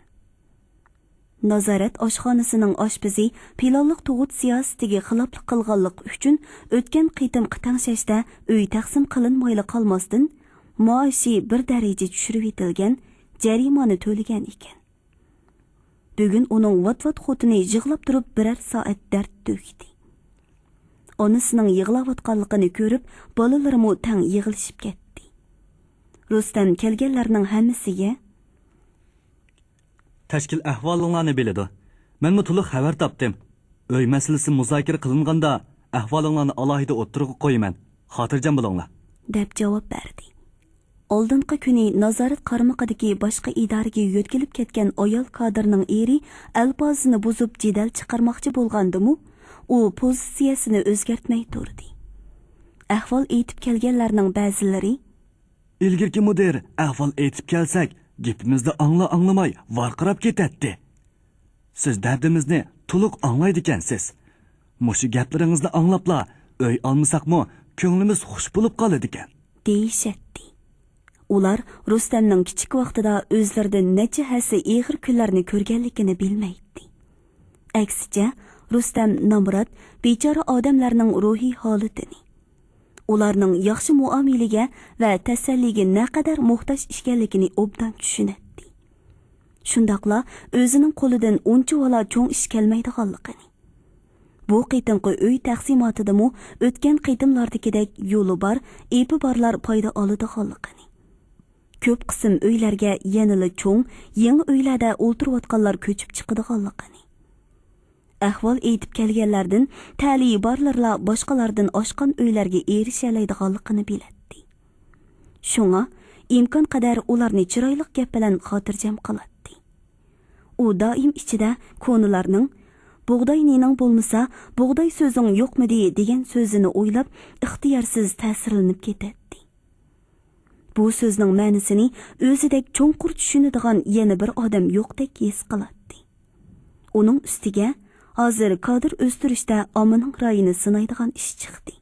نازارەت ئاشخانىسىنىڭ ئاشپىزى پىلانلىق تۇغۇت سىياسىتىگە خىلاپلىق قىلغانلىقى ئۈچۈن، ئۆتكەن قېتىمقى تەڭشەشتە ئۆي تەقسىم قىلىنمايلا قالماستىن، مائاشى بىر دەرىجە چۈشۈرۈۋېتىلگەن، جەرىمانە تۆلىگەن ئىكەن. بۈگۈن ئۇنىڭ ۋات-ۋات خوتۇنى يىغلاپ تۇرۇپ بىرەر سائەت دەرد تۆكتى. ئانىسىنىڭ يىغلاۋاتقانلىقىنى كۆرۈپ، بالىلىرىمۇ تەڭ يىغلىشىپ كەتتى. رۇستەم كەلگەنلەرنىڭ ھەممىسىگە، تەشكىل ئەھۋالىڭلارنى بىلىدۇ. مەنمۇ تولۇق خەۋەر تاپتىم. ئۆي مەسىلىسى مۇزاكىرە قىلىنغاندا، ئەھۋالىڭلارنى ئالاھىدە ئوتتۇرىغا قويىمەن. خاتىرجەم بولۇڭلار، دەپ جاۋاب بەردى. ئالدىنقى كۈنى نازارەت قارمىقىدىكى باشقا ئىدارىگە يۆتكىلىپ كەتكەن ئايال كادىرنىڭ ئېرى ئەلپازىنى بۇزۇپ جېدەل چىقارماقچى بولغاندىمۇ، ئۇ پوزىتسىيەسىنى ئۆزگەرتمەي تۇردى. ئەھۋال ئېيتىپ كەلگەنلەرنىڭ بەزىلىرى، ئىلگىرىكى مۇدىر ئەھۋال ئېيتىپ كەلسەك، گېپىمىزنى ئاڭلا-ئاڭلىماي ۋارقىراپ كېتەتتى. سىز دەردىمىزنى تولۇق ئاڭلايدىكەنسىز. مۇشۇ گەپلىرىڭىزنى ئاڭلاپلا، ئۆي ئالمىساقمۇ، كۆڭلىمىز خۇش بولۇپ قالىدىكەن، دېيىشەتتى. ئۇلار رۇستەمنىڭ كىچىك ۋاقتىدا ئۆزلىرىدىن نەچچە ھەسسە ئېغىر كۈنلەرنى كۆرگەنلىكىنى بىلمەيتتى. ئەكسىچە، رۇستەم نامرات، بىچارە ئادەملەرنىڭ روھىي ھالىتىنى، ئۇلارنىڭ ياخشى مۇئامىلىگە ۋە تەسەللىگە نەقەدەر موھتاج ئىكەنلىكىنى ئوبدان چۈشىنەتتى. شۇنداقلا ئۆزىنىڭ قولىدىن ئۇنچىۋالا چوڭ ئىش كەلمەيدىغانلىقىنى، بۇ قېتىمقى ئۆي تەقسىماتىدىمۇ ئۆتكەن قېتىملاردىكىدەك يولى بار، ئېپى بارلار پايدا ئالىدىغانلىقىنى، كۆپ قىسىم ئۆيلەرگە يەنىلا چوڭ، يېڭى ئۆيلەردە ئولتۇرۇۋاتقانلار كۆچۈپ چىقىدىغانلىقىنى، ئەھۋال ئېيتىپ كەلگەنلەردىن تەلىيى بارلىرىلا باشقىلاردىن ئاشقان ئۆيلەرگە ئېرىشەلەيدىغانلىقىنى بىلەتتى. شۇڭا ئىمكانقەدەر ئۇلارنى چىرايلىق گەپ بىلەن خاتىرجەم قىلاتتى. ئۇ دائىم ئىچىدە كونىلارنىڭ «بۇغداي نېنىڭ بولمىسا، بۇغداي سۆزۈڭ يوقمىدى» دېگەن سۆزىنى ئويلاپ، ئىختىيارسىز تەسىرلىنىپ كېتەتتى. بۇ سۆزنىڭ مەنىسىنى ئۆزىدەك چوڭقۇر چۈشىنىدىغان يەنە بىر ئادەم يوقتەك ھېس قىلاتتى. ئۇنىڭ ئۈستىگە، ھازىر كادىر ئۆستۈرۈشتە ئاممىنىڭ رايىنى سىنايدىغان ئىش چىقتى.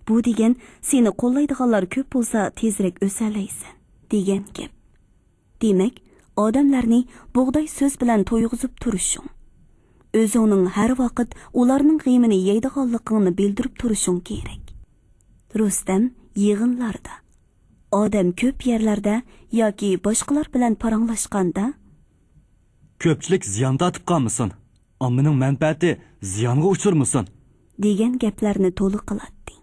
بۇ دېگەن، سېنى قوللايدىغانلار كۆپ بولسا، تېزرەك ئۆسەلەيسەن، دېگەن گەپ. دېمەك، ئادەملەرنى بۇغداي سۆز بىلەن تويغۇزۇپ تۇرۇشۇڭ، ئۆزۈڭنىڭ ھەر ۋاقىت ئۇلارنىڭ غېمىنى يەيدىغانلىقىڭنى بىلدۈرۈپ تۇرۇشۇڭ كېرەك. رۇستەم يىغىنلاردا، ئادەم كۆپ يەرلەردە ياكى باشقىلار بىلەن پاراڭلاشقاندا، «كۆپچىلىك زىيان تارتىپ قالمىسۇن، ئاممىنىڭ مەنپەئەتى زىيانغا ئۇچرىمىسۇن» دېگەن گەپلەرنى تولا قىلاتتى.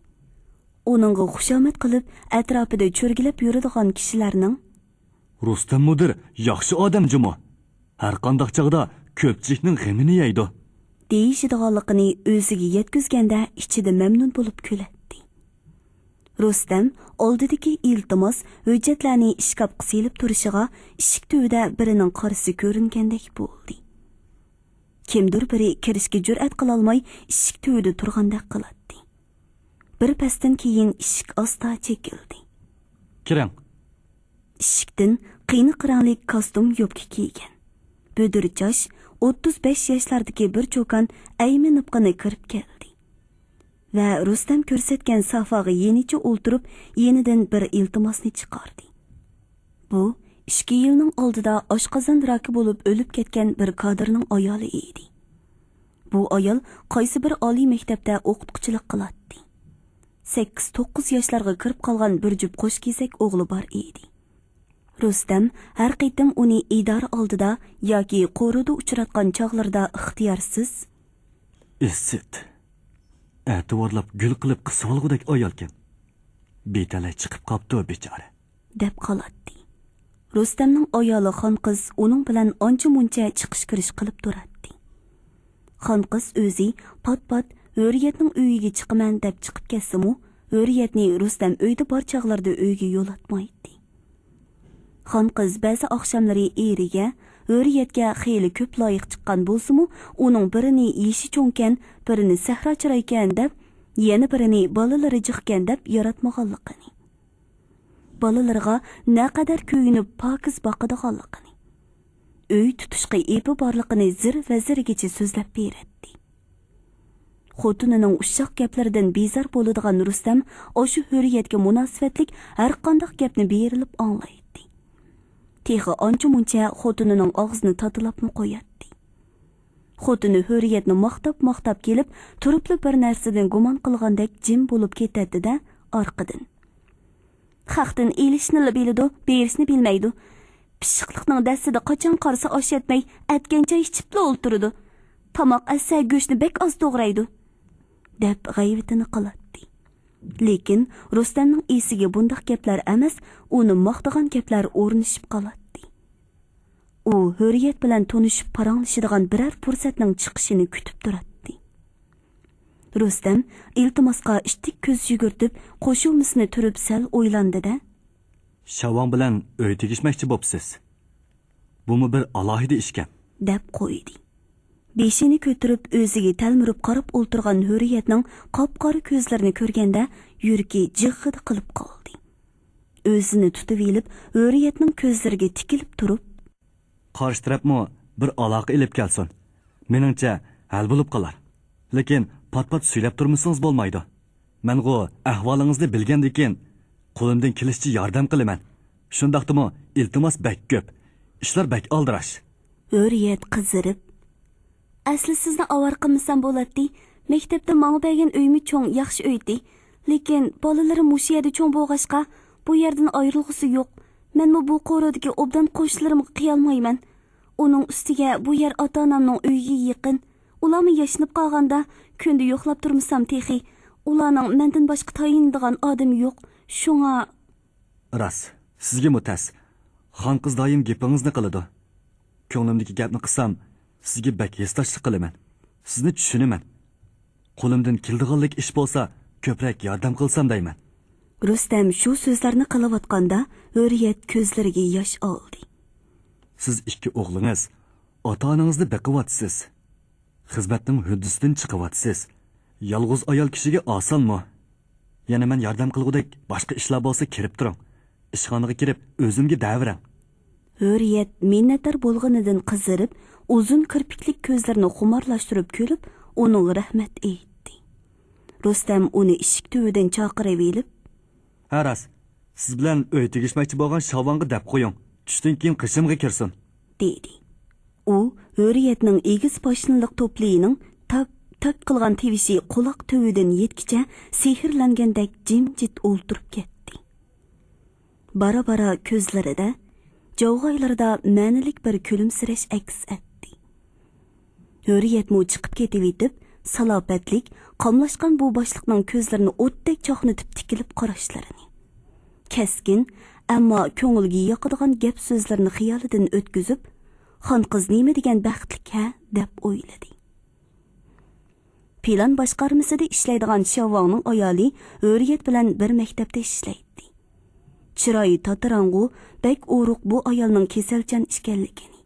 ئۇنىڭغا خۇشامەت قىلىپ، ئەتراپىدا چۆرگىلەپ يۈرىدىغان كىشىلەرنىڭ، «رۇستەم مۇدىر ياخشى ئادەم جۇمۇ، ھەرقانداق چاغدا كۆپچىلىكنىڭ غېمىنى يەيدۇ» دېيىشىدىغانلىقىنى ئۆزىگە يەتكۈزگەندە، ئىچىدە مەمنۇن بولۇپ كۈلەتتى. رۇستەم ئالدىدىكى ئىلتىماس ھۆججەتلەرنى ئىشكاپقا سېلىپ تۇرۇشىغا، ئىشىك تۈۋىدە بىرىنىڭ قارىسى كۆرۈنگەندەك بولدى. كىمدۇر بىرى كىرىشكە جۈرئەت قىلالماي، ئىشىك تۈۋىدە تۇرغاندەك قىلاتتى. بىر پەستىن كېيىن ئىشىك ئاستا چېكىلدى. «كىرىڭ.» ئىشىكتىن قېنىق رەڭلىك كاستيۇم يوپكا كىيگەن، بۈدۈر چاچ، ئوتتۇز بەش ياشلاردىكى بىر چوكان ئەيمىنىپقىنە كىرىپ كەلدى ۋە رۇستەم كۆرسەتكەن سافاغا يېنىچە ئولتۇرۇپ، يېنىدىن بىر ئىلتىماسنى چىقاردى. بۇ ئىككى يىلنىڭ ئالدىدا ئاشقازان راكى بولۇپ ئۆلۈپ كەتكەن بىر كادىرنىڭ ئايالى ئىدى. بۇ ئايال قايسى بىر ئالىي مەكتەپتە ئوقۇتقۇچىلىق قىلاتتى. سەككىز، توققۇز ياشلارغا كىرىپ قالغان بىر جۈپ قوش كېسەك ئوغلى بار ئىدى. رۇستەم ھەر قېتىم ئۇنى ئىدارە ئالدىدا ياكى قورۇدا ئۇچراتقان چاغلىرىدا ئىختىيارسىز، «ئىسىت، ئەتىۋارلاپ گۈل قىلىپ قىسىۋالغۇدەك ئايالكەن. بىتەلەي چىقىپ قاپتۇ، بىچارە.» دەپ قالاتتى. رۇستەمنىڭ ئايالى خانقىز ئۇنىڭ بىلەن ئانچە-مۇنچە چىقىش-كىرىش قىلىپ تۇراتتى. خانقىز ئۆزى پات-پات ھۆرىيەتنىڭ ئۆيىگە چىقىمەن دەپ چىقىپ كەتسىمۇ، ھۆرىيەتنى رۇستەم ئۆيدە بار چاغلاردا ئۆيگە يولاتمايتتى. خانقىز بەزى ئاخشاملىرى ئېرىگە، ھۆرىيەتكە خېلى كۆپ لايىق چىققان بولسىمۇ، ئۇنىڭ بىرىنى يېشى چوڭكەن، بىرىنى سەھرا چىرايكەن دەپ، يەنە بىرىنى بالىلىرى جىقكەن دەپ ياراتمىغانلىقىنى، بالىلىرىغا نەقەدەر كۆيۈنۈپ پاكىز باقىدىغانلىقىنى، ئۆي تۇتۇشقا ئېپى بارلىقىنى زىر ۋە زىرگىچە سۆزلەپ بېرەتتى. خوتۇنىنىڭ ئۇششاق گەپلىرىدىن بىزار بولىدىغان رۇستەم ئاشۇ ھۆرىيەتكە مۇناسىۋەتلىك ھەرقانداق گەپنى بېرىلىپ ئاڭلايتتى. تېخى ئانچە-مۇنچە خوتۇنىنىڭ ئاغزىنى تاتىلاپمۇ قوياتتى. خوتۇنى ھۆرىيەتنى ماختاپ-ماختاپ كېلىپ، تۇرۇپلا بىر نەرسىدىن گۇمان قىلغاندەك جىم بولۇپ كېتەتتى-دە، ئارقىدىن، خەقتىن ئېلىشنىلا بىلىدۇ، بېرىشنى بىلمەيدۇ. پىششىقلىقنىڭ دەستىدە قاچان قارىسا ئاش يەتمەي، ئەتكەن چاي ئىچىپلا ئولتۇرىدۇ. تاماق ئەتسە گۆشنى بەك ئاز توغرايدۇ، دەپ غەيۋىتىنى قىلاتتى. لېكىن رۇستەمنىڭ ئېسىگە بۇنداق گەپلەر ئەمەس، ئۇنى ماختىغان گەپلەر ئورنىشىپ قالاتتى. ئۇ ھۆرىيەت بىلەن تونۇشۇپ پاراڭلىشىدىغان بىرەر پۇرسەتنىڭ چىقىشىنى كۈتۈپ تۇراتتى. رۇستەم ئىلتىماسقا ئىتتىك كۆز يۈگۈرتۈپ، قوشۇمىسىنى تۈرۈپ سەل ئويلاندى-دە، شاۋاڭ بىلەن ئۆي تېگىشمەكچى بوپسىز. بۇمۇ بىر ئالاھىدە ئىشكەن، دەپ قويدى. بېشىنى كۆتۈرۈپ، ئۆزىگە تەلمۈرۈپ قاراپ ئولتۇرغان ھۆرىيەتنىڭ قاپقارا كۆزلىرىنى كۆرگەندە، يۈرىكى جىغغىدە قىلىپ قالدى. ئۆزىنى تۇتۇۋېلىپ، ھۆرىيەتنىڭ كۆزلىرىگە تىكىلىپ تۇرۇپ، قارشى تەرەپمۇ بىر ئالاقە ئېلىپ كەلسۇن. مېنىڭچە، ھەل بولۇپ قالار. لېكىن پات-پات سۈيلەپ تۇرمىسىڭىز بولمايدۇ. مەنغۇ ئەھۋالىڭىزنى بىلگەندىكىن، قولۇمدىن كېلىشىچە ياردەم قىلىمەن. شۇنداقتىمۇ ئىلتىماس بەك كۆپ، ئىشلار بەك ئالدىراش. ھۆرىيەت قىزىرىپ، ئەسلى سىزنى ئاۋارە قىلمىسام بولاتتى. مەكتەپتە ماڭا بەرگەن ئۆيمۇ چوڭ، ياخشى ئۆيتى. لېكىن بالىلىرىم مۇشۇ يەردە چوڭ بولغاچقا، بۇ يەردىن ئايرىلغۇسى يوق. مەنمۇ بۇ قورۇدىكى ئوبدان قوشنىلىرىمغا قىيالمايمەن. ئۇنىڭ ئۈستىگە بۇ يەر ئاتا-ئانامنىڭ ئۆيىگە يېقىن. ئۇلارمۇ ياشىنىپ قالغاندا، كۈندە يوقلاپ تۇرمىسام تېخى. ئۇلارنىڭ مەندىن باشقا تايىنىدىغان ئادىمى يوق. شۇڭا. راست، سىزگىمۇ تەس. خانقىز دائىم گېپىڭىزنى قىلىدۇ. كۆڭلۈمدىكى گەپنى قىلسام، سىزگە بەك ھېسداشلىق قىلىمەن. سىزنى چۈشىنىمەن. قولۇمدىن كېلىدىغانلىك ئىش بولسا، كۆپرەك ياردەم قىلسام دەيمەن. رۇستەم شۇ سۆزلەرنى قىلىۋاتقاندا، ھۆرىيەت كۆزلىرىگە ياش ئالدى. سىز ئىككى ئوغلىڭىز، ئاتا-ئانىڭىزنى بېقىۋاتىسىز. خىزمەتنىڭ ھۆددىسىدىن چىقىۋاتىسىز. يالغۇز ئايال كىشىگە ئاسانمۇ؟ يەنە مەن ياردەم قىلغۇدەك باشقا ئىشلار بولسا كىرىپ تۇرۇڭ. ئىشخانىغا كىرىپ ئۆزۈمگە دەۋېرىڭ. ھۆرىيەت مىننەتدار بولغىنىدىن قىزىرىپ، ئۇزۇن كىرپىكلىك كۆزلىرىنى خۇمارلاشتۇرۇپ كۈلۈپ، ئۇنىڭغا رەھمەت ئېيتتى. رۇستەم ئۇنى ئىشىك تۈۋىدىن چاقىرىۋېلىپ، ھە راست، سىز بىلەن ئۆي تېگىشمەكچى بولغان شاۋاڭغا دەپ قويۇڭ، چۈشتىن كېيىن قېشىمغا كىرسۇن، دېدى. ئۇ ھۆرىيەتنىڭ ئېگىز پاشنىلىق توپلىيىنىڭ تاك، تاك قىلغان تىۋىشى قۇلاق تۈۋىدىن يەتكىچە سېھىرلەنگەندەك جىمجىت ئولتۇرۇپ كەتتى. بارا-بارا كۆزلىرىدە، جاۋغايلىرىدا مەنىلىك بىر كۈلۈمسىرەش ئەكس ئەتتى. ھۆرىيەتمۇ چىقىپ كېتىۋېتىپ، سالاپەتلىك، قاملاشقان بۇ باشلىقنىڭ كۆزلىرىنى ئوتتەك چاقنىتىپ تىكىلىپ قاراشلىرىنى، كەسكىن، ئەمما كۆڭۈلگە ياقىدىغان گەپ-سۆزلىرىنى خىيالىدىن ئۆتكۈزۈپ، خانقىز نېمە دېگەن بەختلىك ھە، دەپ ئويلىدى. پىلان باشقارمىسىدا ئىشلەيدىغان شياۋ ۋاڭنىڭ ئايالى ھۆرىيەت بىلەن بىر مەكتەپتە ئىشلەيتتى. چىرايى تاتىراڭغۇ، بەك ئورۇق بۇ ئايالنىڭ كېسەلچان ئىكەنلىكىنى،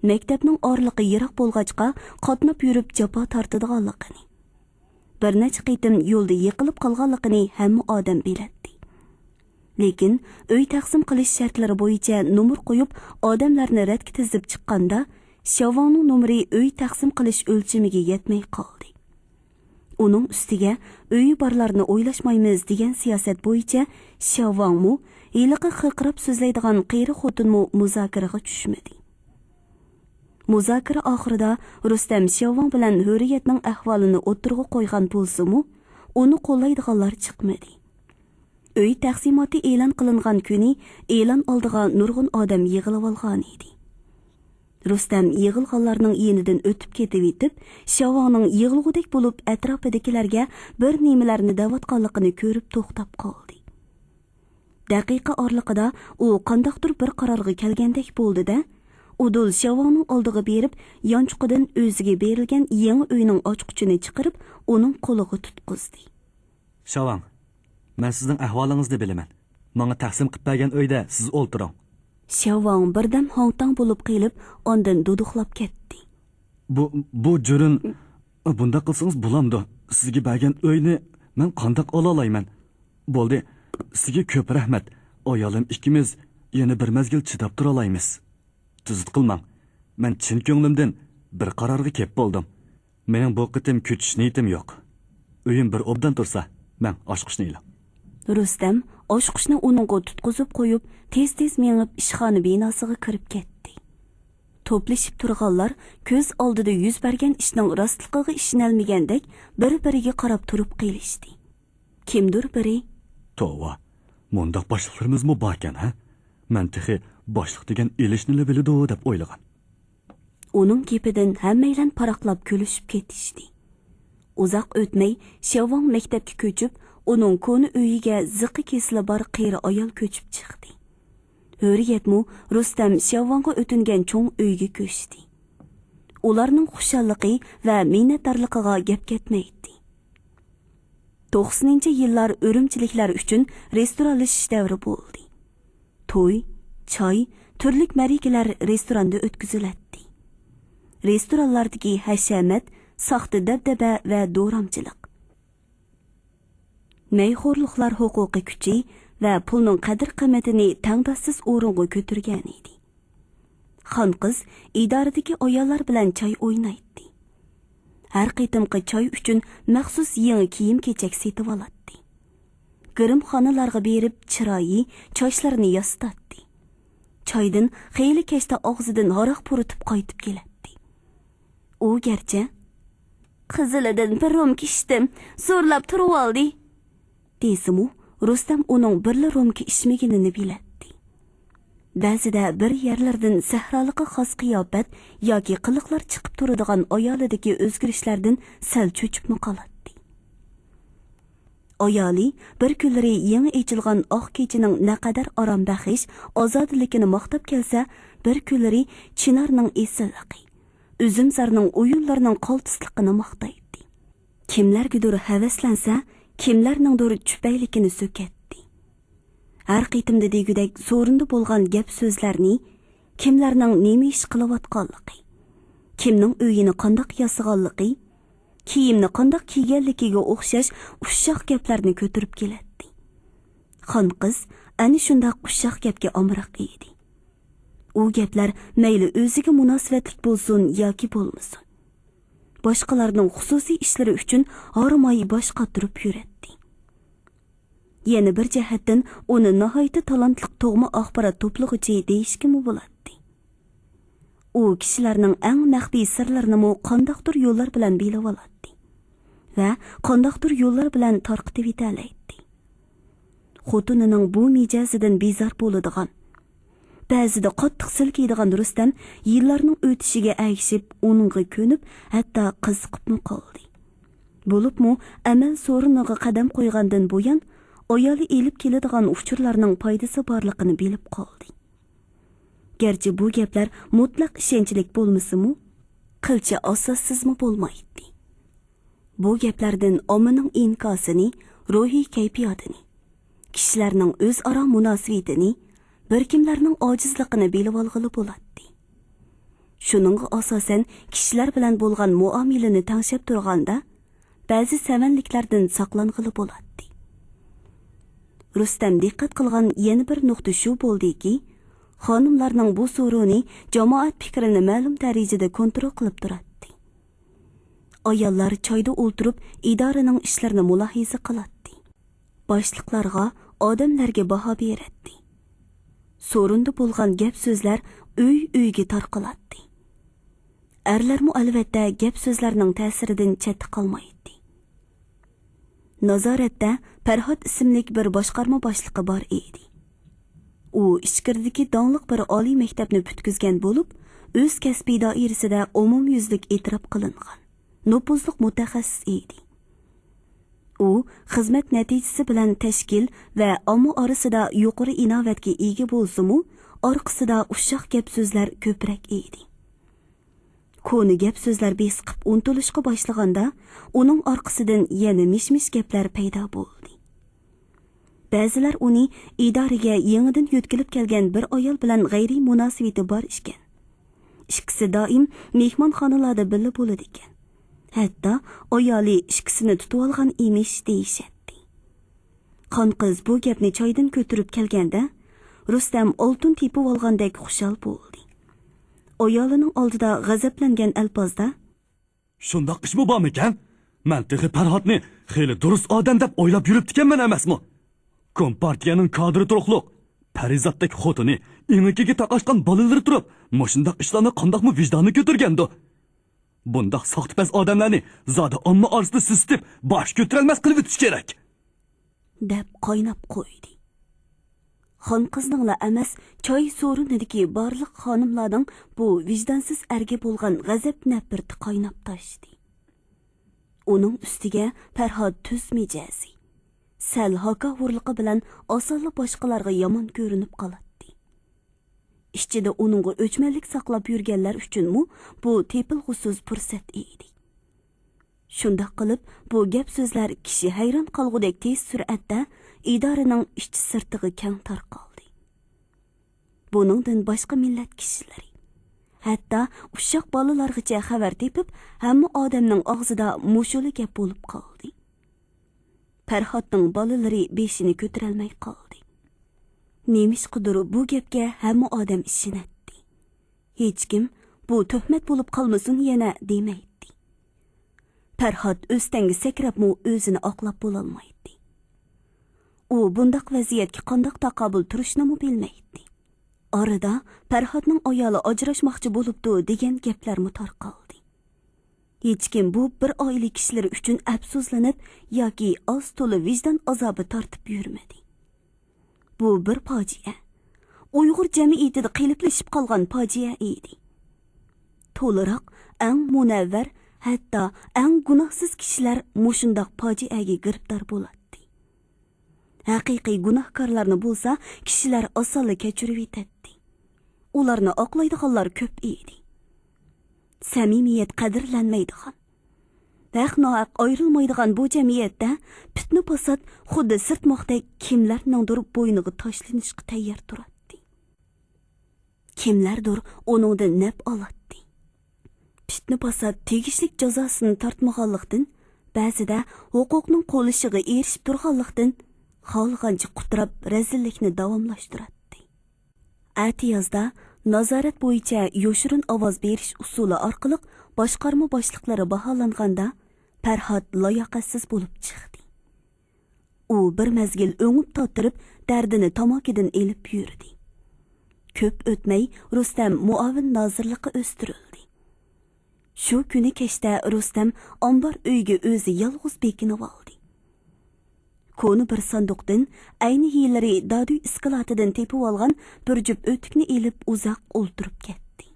مەكتەپنىڭ ئارىلىقى يىراق بولغاچقا، قاتناپ يۈرۈپ جاپا تارتىدىغانلىقىنى، بىر نەچچە قېتىم يولدا يىقىلىپ قالغانلىقىنى ھەممە ئادەم بىلەتتى. لېكىن ئۆي تەقسىم قىلىش شەرتلىرى بويىچە نومۇر قويۇپ، ئادەملەرنى رەتكە تىزىپ چىققاندا، شياۋ ۋاڭنىڭ نومۇرى ئۆي تەقسىم قىلىش ئۆلچىمىگە يەتمەي قالدى. ئۇنىڭ ئۈستىگە ئۆيى بارلارنى ئويلاشمايمىز دېگەن سىياسەت بويىچە شياۋ ۋاڭمۇ، ھېلىقى خىرقىراپ سۆزلەيدىغان قېرى خوتۇنمۇ مۇزاكىرىگە چۈشمىدى. مۇزاكىرە ئاخىرىدا رۇستەم شياۋ ۋاڭ بىلەن ھۆرىيەتنىڭ ئەھۋالىنى ئوتتۇرىغا قويغان بولسىمۇ، ئۇنى قوللايدىغانلار چىقمىدى. ئۆي تەقسىماتى ئېلان قىلىنغان كۈنى ئېلان ئالدىغا نۇرغۇن ئادەم يىغىلىۋالغانىدى. رۇستەم يىغىلغانلارنىڭ يېنىدىن ئۆتۈپ كېتىۋېتىپ، شياۋ ۋاڭنىڭ يىغلىغۇدەك بولۇپ ئەتراپىدىكىلەرگە بىر نېمىلەرنى دەۋاتقانلىقىنى كۆرۈپ توختاپ قالدى. دەقىقە ئارىلىقىدا ئۇ قانداقتۇر بىر قارارغا كەلگەندەك بولدى-دە، ئۇدۇل شياۋ ۋاڭنىڭ ئالدىغا بېرىپ، يانچۇقىدىن ئۆزىگە بېرىلگەن يېڭى ئۆينىڭ ئاچقۇچىنى چىقىرىپ، ئۇنىڭ قولىغا تۇتقۇزدى. شياۋ ۋاڭ، مەن سىزنىڭ ئەھۋالىڭىزنى بىلىمەن. ماڭا تەقسىم قىلىپ بەرگەن ئۆيدە سىز ئولتۇرۇڭ. شياۋ ۋاڭ بىردەم ھاڭ-تاڭ بولۇپ قېلىپ، ئاندىن دۇدۇقلاپ كەتتى. بۇ، بۇ جۈرۈن، بۇنداق قىلسىڭىز بولامدۇ؟ سىزگە بەرگەن ئۆينى مەن قانداق ئالالايمەن؟ بولدى، سىزگە كۆپ رەھمەت. ئايالىم ئىككىمىز يەنە بىر مەزگىل چىداپ تۇرالايمىز. تۈزۈت قىلماڭ. مەن چىن كۆڭلۈمدىن بىر قارارغا كېلىپ بولدۇم. مېنىڭ بۇ قېتىم كۈتۈش نىيىتىم يوق. ئۆيۈم بىر ئوبدان تۇرسا، مەن ئاچقۇچنى ئېلىڭ. رۇستەم ئاچقۇچنى ئۇنىڭغا تۇتقۇزۇپ قويۇپ، تېز-تېز مېڭىپ ئىشخانا بىناسىغا كىرىپ كەتتى. توپلىشىپ تۇرغانلار كۆز ئالدىدا يۈز بەرگەن ئىشنىڭ راستلىقىغا ئىشىنەلمىگەندەك بىر-بىرىگە قاراپ تۇرۇپ قېلىشتى. كىمدۇر بىرى، توۋا، مۇنداق باشلىقلىرىمىزمۇ باركەن، ھە؟ مەن تېخى باشلىق دېگەن ئېلىشنىلا بىلىدۇ دەپ ئويلىغان. ئۇنىڭ گېپىدىن ھەممەيلەن پاراقلاپ كۈلۈشۈپ كېتىشتى. ئۇزاق ئۆتمەي، شياۋۋاڭ مەكتەپكە كۆچۈپ، ئۇنىڭ كونا ئۆيىگە زىققا كېسىلى بار قېرى ئايال كۆچۈپ چىقتى. ھۆرىيەتمۇ رۇستەم شياۋۋاڭغا ئۆتۈنگەن چوڭ ئۆيگە كۆچتى. ئۇلارنىڭ خۇشاللىقى ۋە مىننەتدارلىقىغا گەپ كەتمەيتتى. توقسىنىنچى يىللار ئۈرۈمچىلىكلەر ئۈچۈن رېستورانلىشىش دەۋرى بولدى. توي، چاي، تۈرلۈك مەرىكىلەر رېستوراندا ئۆتكۈزۈلەتتى. رېستورانلاردىكى ھەشەمەت، ساختا دەبدەبە ۋە دورامچىلىق، مەيخورلۇقلار ھوقۇقى كۈچى ۋە پۇلنىڭ قەدىر-قىممىتىنى تەڭداشسىز ئورۇنغا كۆتۈرگەن ئىدى. خانقىز ئىدارىدىكى ئاياللار بىلەن چاي ئوينايتتى. ھەر قېتىمقى چاي ئۈچۈن مەخسۇس يېڭى كىيىم-كېچەك سېتىۋالاتتى. گىرىمخانىلارغا بېرىپ چىرايى، چاچلىرىنى ياسىتاتتى. چايدىن خېلى كەچتە ئاغزىدىن ھاراق پۇرىتىپ قايتىپ كېلەتتى. ئۇ گەرچە، «قىزىلىدىن بىر رومكا ئىچتىم، زورلاپ تۇرۇۋالدى» دېسىمۇ، رۇستەم ئۇنىڭ بىرلا رومكا ئىچمىگىنىنى بىلەتتى. بەزىدە بىر يەرلىرىدىن سەھرالىققا خاس قىياپەت ياكى قىلىقلار چىقىپ تۇرىدىغان ئايالىدىكى ئۆزگىرىشلەردىن سەل چۆچۈپمۇ قالاتتى. ئايالى بىر كۈنلىرى يېڭى ئېچىلغان ئاق كېچىنىڭ نەقەدەر ئارام بەخش، ئازادىلىكىنى ماختاپ كەلسە، بىر كۈنلىرى چىنارنىڭ ئېسىللىقى، ئۈزۈمزارنىڭ ئويۇنلىرىنىڭ قالتىسلىقىنى ماختايتتى. كىملەرگىدۇر ھەۋەسلەنسە، كىملەرنىڭدۇر چۈپەيلىكىنى سۆكەتتى. ھەر قېتىمدا دېگۈدەك سورۇندا بولغان گەپ-سۆزلەرنى، كىملەرنىڭ نېمە ئىش قىلىۋاتقانلىقى، كىمنىڭ ئۆيىنى قانداق ياسىغانلىقى، كىيىمنى قانداق كىيگەنلىكىگە ئوخشاش ئۇششاق گەپلەرنى كۆتۈرۈپ كېلەتتى. خانقىز ئەنە شۇنداق ئۇششاق گەپكە ئامراق ئىدى. ئۇ گەپلەر مەيلى ئۆزىگە مۇناسىۋەتلىك بولسۇن ياكى بولمىسۇن، باشقىلارنىڭ خۇسۇسىي ئىشلىرى ئۈچۈن ھارماي باش قاتۇرۇپ يۈرەتتى. يەنە بىر جەھەتتىن ئۇنى ناھايىتى تالانتلىق تۇغما ئاخبارات توپلىغۇچى دېيىشكىمۇ بولاتتى. ئۇ كىشىلەرنىڭ ئەڭ مەخپىي سىرلىرىنىمۇ قانداقتۇر يوللار بىلەن بىلىۋالاتتى ۋە قانداقتۇر يوللار بىلەن تارقىتىۋېتەلەيتتى. خوتۇنىنىڭ بۇ مىجەزىدىن بىزار بولىدىغان، بەزىدە قاتتىق سىلكىيدىغان رۇستەم يىللارنىڭ ئۆتۈشىگە ئەگىشىپ ئۇنىڭغا كۆنۈپ، ھەتتا قىزىقىپمۇ قالدى. بولۇپمۇ ئەمەل سورۇنىغا قەدەم قويغاندىن بۇيان، ئايالى ئېلىپ كېلىدىغان ئۇچۇرلارنىڭ پايدىسى بارلىقىنى بىلىپ قالدى. گەرچە بۇ گەپلەر مۇتلەق ئىشەنچلىك بولمىسىمۇ، قىلچە ئاساسسىزمۇ بولمايتتى. بۇ گەپلەردىن ئاممىنىڭ ئىنكاسىنى، روھىي كەيپىياتىنى، كىشىلەرنىڭ ئۆزئارا مۇناسىۋىتىنى، بىر كىملەرنىڭ ئاجىزلىقىنى بىلىۋالغىلى بولاتتى. شۇنىڭغا ئاساسەن، كىشىلەر بىلەن بولغان مۇئامىلىنى تەڭشەپ تۇرغاندا، بەزى سەۋەنلىكلەردىن ساقلانغىلى بولاتتى. رۇستەم دىققەت قىلغان يەنە بىر نۇقتا شۇ بولدىكى، خانىملارنىڭ بۇ سورۇنى جامائەت پىكرىنى مەلۇم دەرىجىدە كونترول قىلىپ تۇراتتى. ئاياللار چايدا ئولتۇرۇپ ئىدارىنىڭ ئىشلىرىنى مۇلاھىزە قىلاتتى. باشلىقلارغا، ئادەملەرگە باھا بېرەتتى. سورۇندا بولغان گەپ-سۆزلەر ئۆي-ئۆيگە تارقىلاتتى. ئەرلەرمۇ ئەلۋەتتە گەپ-سۆزلەرنىڭ تەسىرىدىن چەتتە قالمايتتى. نازارەتتە پەرھات ئىسىملىك بىر باشقارما باشلىقى بار ئىدى. ئۇ ئىچكىرىدىكى داڭلىق بىر ئالىي مەكتەپنى پۈتكۈزگەن بولۇپ، ئۆز كەسپىي دائىرىسىدە ئومۇميۈزلۈك ئېتىراپ قىلىنغان نوپۇزلۇق مۇتەخەسسىس ئىدى. ئۇ خىزمەت نەتىجىسى بىلەن تەشكىل ۋە ئامما ئارىسىدا يۇقىرى ئىناۋەتكە ئىگە بولسىمۇ، ئارقىسىدا ئۇششاق گەپ-سۆزلەر كۆپرەك ئىدى. كونا گەپ-سۆزلەر بېسىقىپ ئۇنتۇلۇشقا باشلىغاندا، ئۇنىڭ ئارقىسىدىن يەنە مىش-مىش گەپلەر پەيدا بولدى. بەزىلەر ئۇنى ئىدارىگە يېڭىدىن يۆتكىلىپ كەلگەن بىر ئايال بىلەن غەيرىي مۇناسىۋىتى بار ئىكەن. ئىككىسى دائىم مېھمانخانىلاردا بىللە بولىدىكەن. ھەتتا ئايالى ئىككىسىنى تۇتۇۋالغان ئىمىش دېيىشەتتى. خانقىز بۇ گەپنى چايدىن كۆتۈرۈپ كەلگەندە، رۇستەم ئالتۇن تېپىۋالغاندەك خۇشال بولدى. ئايالىنىڭ ئالدىدا غەزەپلەنگەن ئەلپازدا، شۇنداق ئىشمۇ بارمىكەن؟ مەن تېخى پەرھاتنى خېلى دۇرۇس ئادەم دەپ ئويلاپ يۈرۈپتىكەنمەن ئەمەسمۇ؟ كومپارتىيەنىڭ كادىرى تۇرۇقلۇق، پەرىزاتتەك خوتۇنى ئېڭىكىگە تاقاشقان بالىلىرى تۇرۇپ، مۇشۇنداق ئىشلارنى قانداقمۇ ۋىجدانى كۆتۈرگەندۇ؟ بۇنداق ساختىپەز ئادەملەرنى زادى ئامما ئارىسىدا سېسىتىپ، باش كۆتۈرەلمەس قىلىۋېتىش كېرەك. دەپ قايناپ قويدى. خانقىزنىڭلا ئەمەس، چاي سورۇنىدىكى بارلىق خانىملارنىڭ بۇ ۋىجدانسىز ئەرگە بولغان غەزەپ نەپرىتى قايناپ تاشتى. ئۇنىڭ ئۈستىگە پەرھات تۈز مىجەزى، سەل ھاكاۋۇرلۇقى بىلەن ئاسانلا باشقىلارغا يامان كۆرۈنۈپ قالاتتى. ئىچىدە ئۇنىڭغا ئۆچمەنلىك ساقلاپ يۈرگەنلەر ئۈچۈنمۇ بۇ تېپىلغۇسىز پۇرسەت ئىدى. شۇنداق قىلىپ، بۇ گەپ سۆزلەر كىشى ھەيران قالغۇدەك تېز سۈرئەتتە ئىدارىنىڭ ئىچ سىرتىغا كەڭ تارقالدى. بۇنىڭدىن باشقا مىللەت كىشىلىرى، ھەتتا ئۇششاق بالىلارغىچە خەۋەر تېپىپ، ھەممە ئادەمنىڭ ئاغزىدا مۇشۇلا گەپ بولۇپ قالدى. پەرھاتنىڭ بالىلىرى بېشىنى كۆتۈرەلمەي قالدى. نېمىشقىدۇر بۇ گەپكە ھەممە ئادەم ئىشىنەتتى. ھېچكىم «بۇ تۆھمەت بولۇپ قالمىسۇن يەنە» دېمەيتتى. پەرھات ئۆستەڭگە سەكرەپمۇ ئۆزىنى ئاقلاپ بولالمايتتى. ئۇ بۇنداق ۋەزىيەتكە قانداق تاقابىل تۇرۇشنىمۇ بىلمەيتتى. ئارىدا «پەرھاتنىڭ ئايالى ئاجراشماقچى بولۇپتۇ» دېگەن گەپلەرمۇ تارقالدى. ھېچكىم بۇ بىر ئائىلە كىشىلىرى ئۈچۈن ئەپسۇسلىنىپ ياكى ئاز-تولا ۋىجدان ئازابى تارتىپ يۈرمىدى. بۇ بىر پاجىئە. ئۇيغۇر جەمئىيىتىدە قېلىپلىشىپ قالغان پاجىئە ئىدى. تولىراق ئەڭ مۇنەۋۋەر، ھەتتا ئەڭ گۇناھسىز كىشىلەر مۇشۇنداق پاجىئەگە گىرىپتار بولاتتى. ھەقىقىي گۇناھكارلارنى بولسا كىشىلەر ئاسانلا كەچۈرۈۋېتەتتى. ئۇلارنى ئاقلايدىغانلار كۆپ ئىدى. سەمىمىيەت قەدىرلەنمەيدىغان، ھەق-ناھەق ئايرىلمايدىغان بۇ جەمئىيەتتە پىتنە-پاسات خۇددى سىرتماقتەك كىملەرنىڭدۇر بوينىغا تاشلىنىشقا تەييار تۇراتتى. كىملەردۇر ئۇنىڭدىن نەپ ئالاتتى. پىتنە-پاسات تېگىشلىك جازاسىنى تارتمىغانلىقتىن، بەزىدە ھوقۇقنىڭ قولىشىغا ئېرىشىپ تۇرغانلىقتىن، خالىغانچە قۇتراپ رەزىللىكنى داۋاملاشتۇراتتى. ئەتىيازدا نازارەت بويىچە يوشۇرۇن ئاۋاز بېرىش ئۇسۇلى ئارقىلىق باشقارما باشلىقلىرى باھالانغاندا، پەرھات لاياقەتسىز بولۇپ چىقتى. ئۇ بىر مەزگىل ئۆڭۈپ تاتىرىپ، دەردىنى تاماكىدىن ئېلىپ يۈردى. كۆپ ئۆتمەي رۇستەم مۇئاۋىن نازىرلىققا ئۆستۈرۈلدى. شۇ كۈنى كەچتە رۇستەم ئامبار ئۆيگە ئۆزى يالغۇز بېكىنىۋالدى. كونا بىر ساندۇقتىن ئەينى يىللىرى دادۈي ئىسكىلاتىدىن تېپىۋالغان بىر جۈپ ئۆتۈكنى ئېلىپ ئۇزاق ئولتۇرۇپ كەتتى.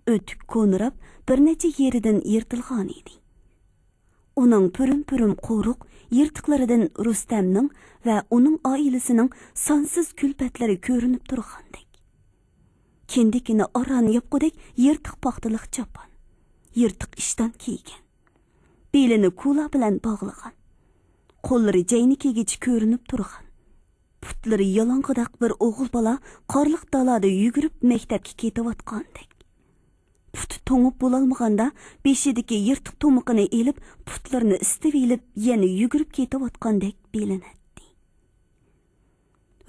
ئۆتۈك كونىراپ، بىر نەچچە يېرىدىن يىرتىلغانىدى. ئۇنىڭ پۈرۈم-پۈرۈم قورۇق يىرتىقلىرىدىن رۇستەمنىڭ ۋە ئۇنىڭ ئائىلىسىنىڭ سانسىز كۈلپەتلىرى كۆرۈنۈپ تۇرغاندەك. كىندىكىنى ئاران ياپقۇدەك يىرتىق پاختىلىق چاپان، يىرتىق ئىشتان كىيگەن. بېلىنى كۇلا بىلەن باغلىغان. قوللىرى جەينىكىگىچە كۆرۈنۈپ تۇرغان. پۇتلىرى يالاڭغىداق بىر ئوغۇل بالا قارلىق دالادا يۈگۈرۈپ مەكتەپكە كېتىۋاتقاندەك. پۇتى توڭۇپ بولالمىغاندا، بېشىدىكى يىرتىق تۇمىقىنى ئېلىپ، پۇتلىرىنى ئىسىتىۋېلىپ، يەنە يۈگۈرۈپ كېتىۋاتقاندەك بىلىنەتتى.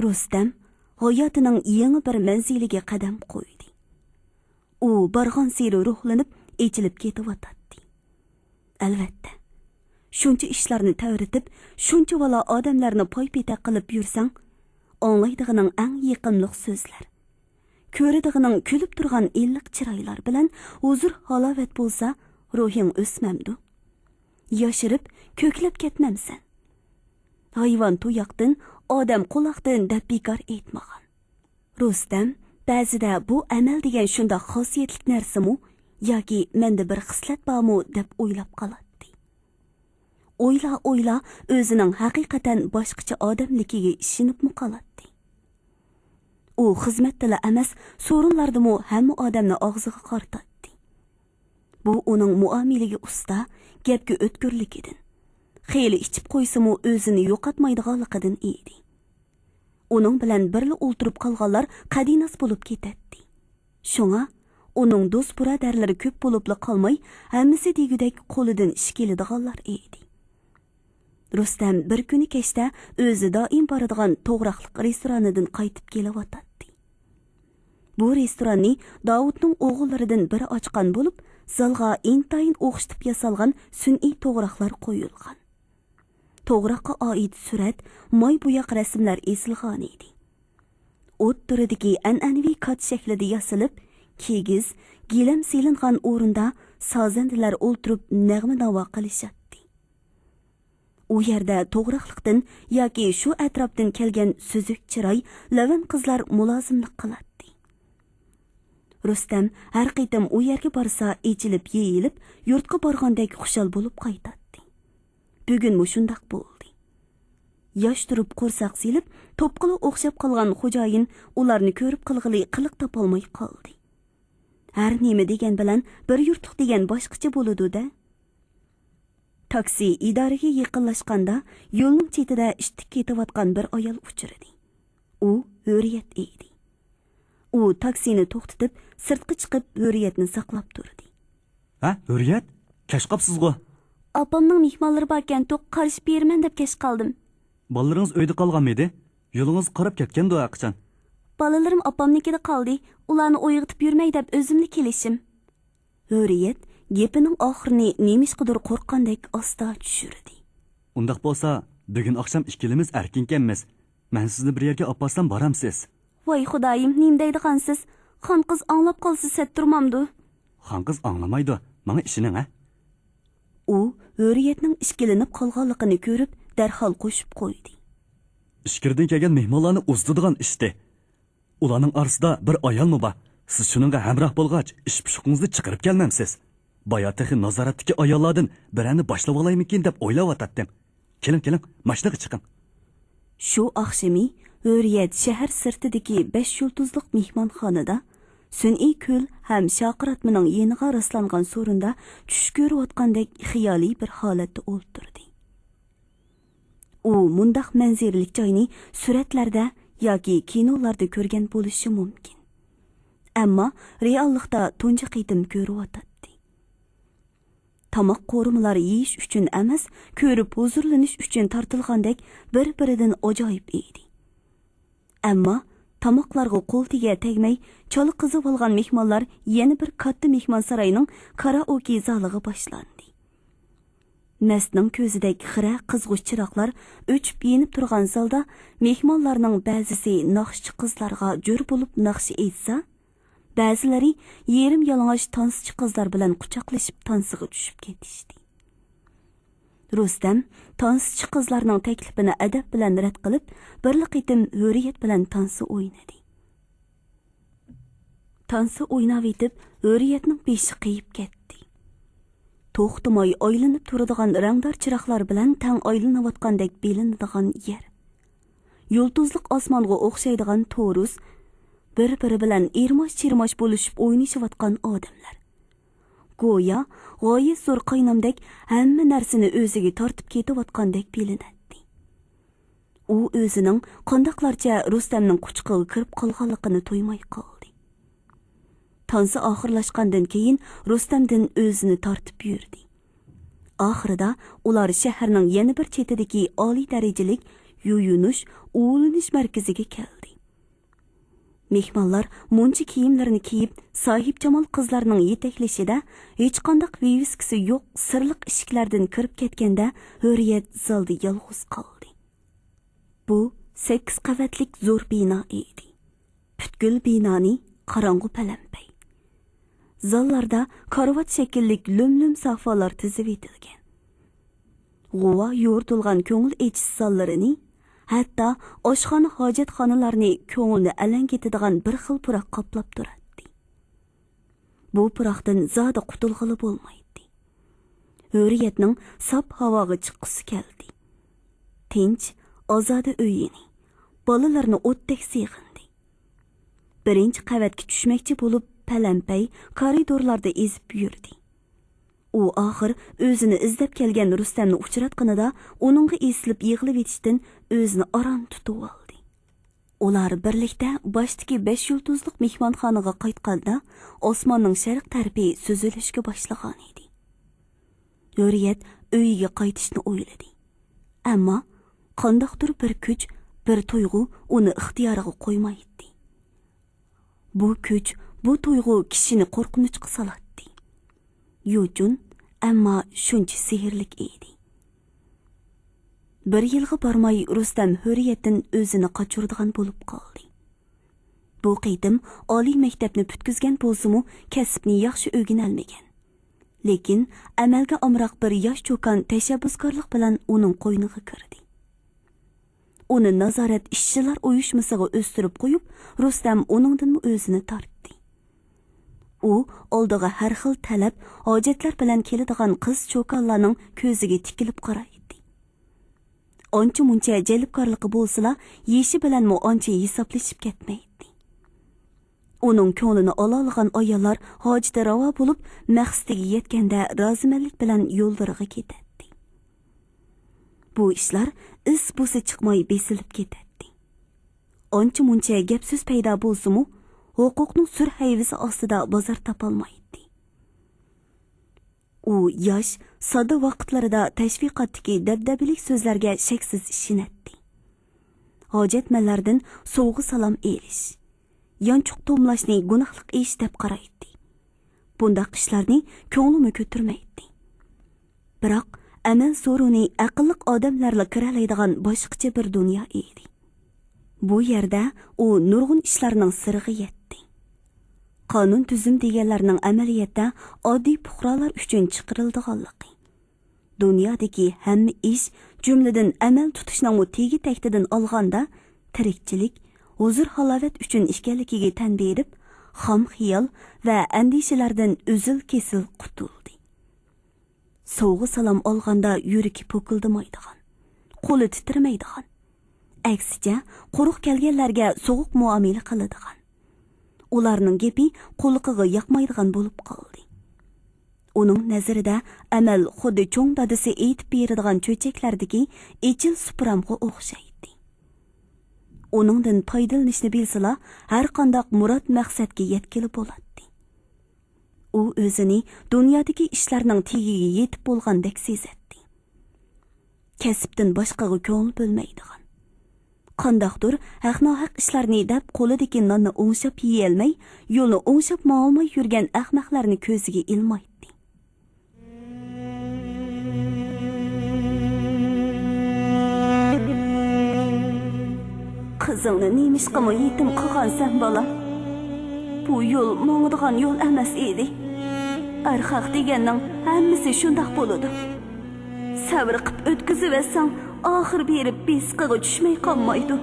رۇستەم ھاياتىنىڭ يېڭى بىر مەنزىلىگە قەدەم قويدى. ئۇ بارغانسېرى روھلىنىپ، ئېچىلىپ كېتىۋاتاتتى. ئەلۋەتتە، شۇنچە ئىشلارنى تەۋرىتىپ، شۇنچىۋالا ئادەملەرنى پاي-پېتەك قىلىپ يۈرسەڭ، ئاڭلايدىغىنىڭ ئەڭ يېقىملىق سۆزلەر، كۆرىدىغىنىڭ كۈلۈپ تۇرغان ئىللىق چىرايلار بىلەن ھۇزۇر-ھالاۋەت بولسا، روھىڭ ئۆسمەمدۇ؟ ياشىرىپ، كۆكلەپ كەتمەمسەن؟ ھايۋان تۇياقتىن، ئادەم قۇلاقتىن دەپ بىكار ئېيتمىغان. رۇستەم بەزىدە بۇ ئەمەل دېگەن شۇنداق خاسىيەتلىك نەرسىمۇ ياكى مەندە بىر خىسلەت بارمۇ دەپ ئويلاپ قالاتتى. ئويلا-ئويلا ئۆزىنىڭ ھەقىقەتەن باشقىچە ئادەملىكىگە ئىشىنىپمۇ قالاتتى. ئۇ خىزمەتتىلا ئەمەس، سورۇنلاردىمۇ ھەممە ئادەمنى ئاغزىغا قارىتاتتى. بۇ ئۇنىڭ مۇئامىلىگە ئۇستا، گەپكە ئۆتكۈرلۈكىدىن، خېلى ئىچىپ قويسىمۇ ئۆزىنى يوقاتمايدىغانلىقىدىن ئىدى. ئۇنىڭ بىلەن بىرلا ئولتۇرۇپ قالغانلار قەدىناس بولۇپ كېتەتتى. شۇڭا ئۇنىڭ دوست-بۇرادەرلىرى كۆپ بولۇپلا قالماي، ھەممىسى دېگۈدەك قولىدىن ئىش كېلىدىغانلار ئىدى. رۇستەم بىر كۈنى كەچتە ئۆزى دائىم بارىدىغان توغراقلىق رېستورانىدىن قايتىپ كېلىۋاتاتتى. بۇ رېستوراننى داۋۇتنىڭ ئوغۇللىرىدىن بىرى ئاچقان بولۇپ، زالغا ئىنتايىن ئوخشىتىپ ياسالغان سۈنئىي توغراقلار قويۇلغان. توغراققا ئائىت سۈرەت، ماي بوياق رەسىملەر ئېسىلغانىدى. ئوتتۇرىدىكى ئەنئەنىۋى كات شەكلىدە ياسىلىپ، كىگىز، گىلەم سېلىنغان ئورۇندا سازەندىلەر ئولتۇرۇپ نەغمە ناۋا قىلىشاتتى. ئۇ يەردە توغراقلىقتىن ياكى شۇ ئەتراپتىن كەلگەن سۈزۈك چىراي لەۋەن قىزلار مۇلازىملىق قىلاتتى. رۇستەم ھەر قېتىم ئۇ يەرگە بارسا، ئېچىلىپ يېيىلىپ، يۇرتقا بارغاندەك خۇشال بولۇپ قايتاتتى. بۈگۈنمۇ شۇنداق بولدى. ياش تۇرۇپ قورساق سېلىپ، توپقىلا ئوخشاپ قالغان خوجايىن ئۇلارنى كۆرۈپ قالغىلى قىلىق تاپالماي قالدى. ھەر نېمە دېگەن بىلەن بىر يۇرتلۇق دېگەن باشقىچە بولىدۇ-دە. تاكسى ئىدارىگە يېقىنلاشقاندا، يولنىڭ چېتىدە ئىتتىك كېتىۋاتقان بىر ئايال ئۇچرىدى. ئۇ ھۆرىيەت ئىدى. ئۇ تاكسىنى توختىتىپ، سىرتقا چىقىپ، ھۆرىيەتنى ساقلاپ تۇردى. ھە، ھۆرىيەت؟ كەچ قاپسىزغۇ؟ ئاپامنىڭ مېھمانلىرى باركەنتۇق، قارىشىپ بېرىمەن دەپ كەچ قالدىم. بالىلىرىڭىز ئۆيدە قالغانمىدى؟ يولىڭىز قاراپ كەتكەندۇ ھەرقاچان. بالىلىرىم ئاپامنىڭكىدە قالدى. ئۇلارنى ئويغىتىپ يۈرمەي دەپ ئۆزۈملا كېلىشىم. ھۆرىيەت گېپىنىڭ ئاخىرىنى نېمىشقىدۇر قورققاندەك ئاستا چۈشۈردى. ئۇنداق بولسا، بۈگۈن ئاخشام ئىككىلىمىز ئەركىنكەنمىز. مەن سىزنى بىر يەرگە ئاپارسام بارامسىز؟ ۋاي خۇدايىم، نېمە دەيدىغانسىز؟ خانقىز ئاڭلاپ قالسا سەت تۇرمامدۇ؟ خانقىز ئاڭلىمايدۇ، ماڭا ئىشىنىڭ ھە. ئۇ ھۆرىيەتنىڭ ئىككىلىنىپ قالغانلىقىنى كۆرۈپ، دەرھال قوشۇپ قويدى. ئىچكىرىدىن كەلگەن مېھمانلارنى ئۇزىتىدىغان ئىشتى. ئۇلارنىڭ ئارىسىدا بىر ئايالمۇ بار. سىز شۇنىڭغا ھەمراھ بولغاچ، ئىش پۇشۇقىڭىزنى چىقىرىپ كەلمەمسىز؟ بايا تېخى نازارەتتىكى ئاياللاردىن بىرەرنى باشلىۋالايمىكىن دەپ ئويلاۋاتاتتىم. كېلىڭ، كېلىڭ، ماشىنىغا چىقىڭ. شۇ ئاخشىمى ھۆرىيەت شەھەر سىرتىدىكى بەش يۇلتۇزلۇق مېھمانخانىدا سۈنئىي كۆل ھەم شارقىراتمىنىڭ يېنىغا راسلانغان سورۇندا چۈش كۆرۈۋاتقاندەك خىيالىي بىر ھالەتتە ئولتۇردى. ئۇ مۇنداق مەنزىرىلىك جاينى سۈرەتلەردە ياكى كىنولاردا كۆرگەن بولۇشى مۇمكىن. ئەمما رېئاللىقتا تۇنجى قېتىم كۆرۈۋاتاتتى. تاماق قورۇمىلار يېيىش ئۈچۈن ئەمەس، كۆرۈپ ھۇزۇرلىنىش ئۈچۈن تارتىلغاندەك بىر-بىرىدىن ئاجايىپ ئىدى. ئەمما تاماقلارغا قول تېگە تەگمەي، چالا قىزىۋالغان مېھمانلار يەنە بىر كاتتا مېھمانساراينىڭ كارائوكې زالىغا باشلاندى. مەستنىڭ كۆزىدەك خىرە قىزغۇچ چىراغلار ئۆچۈپ يېنىپ تۇرغان زالدا مېھمانلارنىڭ بەزىسى ناخشىچى قىزلارغا جور بولۇپ ناخشا ئېيتسا، بەزىلىرى يېرىم يالىڭاچ تانسىچى قىزلار بىلەن قۇچاقلىشىپ تانسىغا چۈشۈپ كېتىشتى. رۇستەم تانسىچى قىزلارنىڭ تەكلىپىنى ئەدەپ بىلەن رەت قىلىپ، بىرلا قېتىم ھۆرىيەت بىلەن تانسا ئوينىدى. تانسا ئويناۋېتىپ، ھۆرىيەتنىڭ بېشى قېيىپ كەتتى. توختىماي ئايلىنىپ تۇرىدىغان رەڭدار چىراغلار بىلەن تەڭ ئايلىنىۋاتقاندەك بىلىنىدىغان يەر. يۇلتۇزلۇق ئاسمانغا ئوخشايدىغان تورۇس، بىر-بىرى بىلەن ئىرماش-چىرماش بولۇشۇپ ئوينىشىۋاتقان ئادەملەر. گويا غايەت زور قاينامدەك ھەممە نەرسىنى ئۆزىگە تارتىپ كېتىۋاتقاندەك بىلىنەتتى. ئۇ ئۆزىنىڭ قانداقلارچە رۇستەمنىڭ قۇچىقىغا كىرىپ قالغانلىقىنى تۇيماي قالدى. تانسا ئاخىرلاشقاندىن كېيىن رۇستەمدىن ئۆزىنى تارتىپ يۈردى. ئاخىرىدا ئۇلار شەھەرنىڭ يەنە بىر چېتىدىكى ئالىي دەرىجىلىك يۇيۇنۇش، ئۇۋىلىنىش مەركىزىگە كەلدى. مېھمانلار مۇنچە كىيىملىرىنى كىيىپ، ساھىبجامال قىزلارنىڭ يېتەكلىشىدە ھېچقانداق ۋىۋىسكىسى يوق سىرلىق ئىشىكلەردىن كىرىپ كەتكەندە، ھۆرىيەت زالدا يالغۇز قالدى. بۇ سەككىز قەۋەتلىك زور بىنا ئىدى. پۈتكۈل بىنانى قاراڭغۇ پەلەمپەي. زاللاردا كارىۋات شەكىللىك لۆم-لۆم سافالار تىزىۋېتىلگەن. غۇۋا يورۇتۇلغان كۆڭۈل ئېچىش زاللىرىنى، ھەتتا ئاشخانا، ھاجەتخانىلارنى كۆڭۈلنى ئەلەڭگىتىدىغان بىر خىل پۇراق قاپلاپ تۇراتتى. بۇ پۇراقتىن زادى قۇتۇلغىلى بولمايتتى. ھۆرىيەتنىڭ ساپ ھاۋاغا چىققۇسى كەلدى. تىنچ، ئازادە ئۆيىنى، بالىلىرىنى ئوتتەك سېغىندى. بىرىنچى قەۋەتكە چۈشمەكچى بولۇپ، پەلەمپەي كارىدورلاردا ئېزىپ يۈردى. ئۇ ئاخىر ئۆزىنى ئىزدەپ كەلگەن رۇستەمنى ئۇچراتقىنىدا، ئۇنىڭغا ئېسىلىپ يىغلىۋېتىشتىن ئۆزىنى ئاران تۇتۇۋالدى. ئۇلار بىرلىكتە باشتىكى بەش يۇلتۇزلۇق مېھمانخانىغا قايتقاندا، ئاسماننىڭ شەرق تەرىپى سۈزۈلۈشكە باشلىغانىدى. ھۆرىيەت ئۆيىگە قايتىشنى ئويلىدى. ئەمما قانداقتۇر بىر كۈچ، بىر تۇيغۇ ئۇنى ئىختىيارىغا قويمايتتى. بۇ كۈچ، بۇ تۇيغۇ كىشىنى قورقۇنچقا سالاتتى. يۇچۇن ئەمما شۇنچە سېھىرلىك ئىدى. بىر يىلغا بارماي رۇستەم ھۆرىيەتتىن ئۆزىنى قاچۇرىدىغان بولۇپ قالدى. بۇ قېتىم ئالىي مەكتەپنى پۈتكۈزگەن بولسىمۇ، كەسىپنى ياخشى ئۆگىنەلمىگەن. لېكىن ئەمەلگە ئامراق بىر ياش چوكان تەشەببۇسكارلىق بىلەن ئۇنىڭ قوينىغا كىردى. ئۇنى نازارەت ئىشچىلار ئۇيۇشمىسىغا ئۆستۈرۈپ قويۇپ، رۇستەم ئۇنىڭدىنمۇ ئۆزىنى تارتتى. ئۇ ئالدىغا ھەر خىل تەلەپ، ھاجەتلەر بىلەن كېلىدىغان قىز چوكانلارنىڭ كۆزىگە تىكىلىپ قارايتتى. ئانچە مۇنچە جەلپكارلىقى بولسىلا، يېشى بىلەنمۇ ئانچە ھېسابلىشىپ كەتمەيتتى. ئۇنىڭ كۆڭلىنى ئالالىغان ئاياللار ھاجىتى راۋا بولۇپ، مەقسىتىگە يەتكەندە رازىمەنلىك بىلەن يوللىرىغا كېتەتتى. بۇ ئىشلار ئىس-بۇسى چىقماي بېسىلىپ كېتەتتى. ئانچە-مۇنچە گەپ-سۆز پەيدا بولسىمۇ، ھوقۇقنىڭ سۈر ھەيۋىسى ئاستىدا بازار تاپالمايتتى. ئۇ ياش، ساددا ۋاقىتلىرىدا تەشۋىقاتتىكى دەبدەبىلىك سۆزلەرگە شەكسىز ئىشىنەتتى. ھاجەتمەنلەردىن سوۋغا-سالام ئېلىش، يانچۇق توملاشنى گۇناھلىق ئىش دەپ قارايتتى. بۇنداق ئىشلارنى كۆڭلىمۇ كۆتۈرمەيتتى. بىراق، ئەمەل سورۇنى ئەقىللىق ئادەملەرلا كىرەلەيدىغان باشقىچە بىر دۇنيا ئىدى. بۇ يەردە ئۇ نۇرغۇن ئىشلارنىڭ سىرىغا يەتتى. قانۇن تۈزۈم دېگەنلەرنىڭ ئەمەلىيەتتە ئاددىي پۇقرالار ئۈچۈن چىقىرىلىدىغانلىقى، دۇنيادىكى ھەممە ئىش، جۈملىدىن ئەمەل تۇتۇشنىڭمۇ تېگى تەكتىدىن ئالغاندا، تىرىكچىلىك، ھۇزۇر-ھالاۋەت ئۈچۈن ئىكەنلىكىگە تەن بېرىپ، خام خىيال ۋە ئەندىشىلەردىن ئۈزۈل-كېسىل قۇتۇلدى. سوۋغا-سالام ئالغاندا يۈرىكى پوكۇلدىمايدىغان، قولى تىترىمەيدىغان، ئەكسىچە، قۇرۇق كەلگەنلەرگە سوغۇق مۇئامىلە قىلىدىغان، ئۇلارنىڭ گېپى قۇلىقىغا ياقمايدىغان بولۇپ قالدى. ئۇنىڭ نەزىرىدە ئەمەل خۇددى چوڭ دادىسى ئېيتىپ بېرىدىغان چۆچەكلەردىكى ئېچىل سۇپرامغا ئوخشايتتى. ئۇنىڭدىن پايدىلىنىشنى بىلسىلا، ھەرقانداق مۇراد-مەقسەتكە يەتكىلى بولاتتى. ئۇ ئۆزىنى دۇنيادىكى ئىشلارنىڭ تېگىگە يېتىپ بولغاندەك سېزەتتى. كەسىپتىن باشقىغا كۆڭۈل بۆلمەيدىغان، قانداقتۇر ھەق-ناھەق ئىشلارنى دەپ قولىدىكى ناننى ئوڭشاپ يېيەلمەي، يولنى ئوڭشاپ ماڭالماي يۈرگەن ئەخمەقلەرنى كۆزىگە ئىلمايتتى. قىزىڭنى نېمىشقىمۇ يېتىم قىلغانسەن، بالام؟ بۇ يول ماڭىدىغان يول ئەمەس ئىدى. ئەرخەق دېگەننىڭ ھەممىسى شۇنداق بولىدۇ. سەۋر قىپ ئۆتكۈزۈۋەتسەڭ، ئاخىر بېرىپ بېسىقىغا چۈشمەي قالمايدۇ.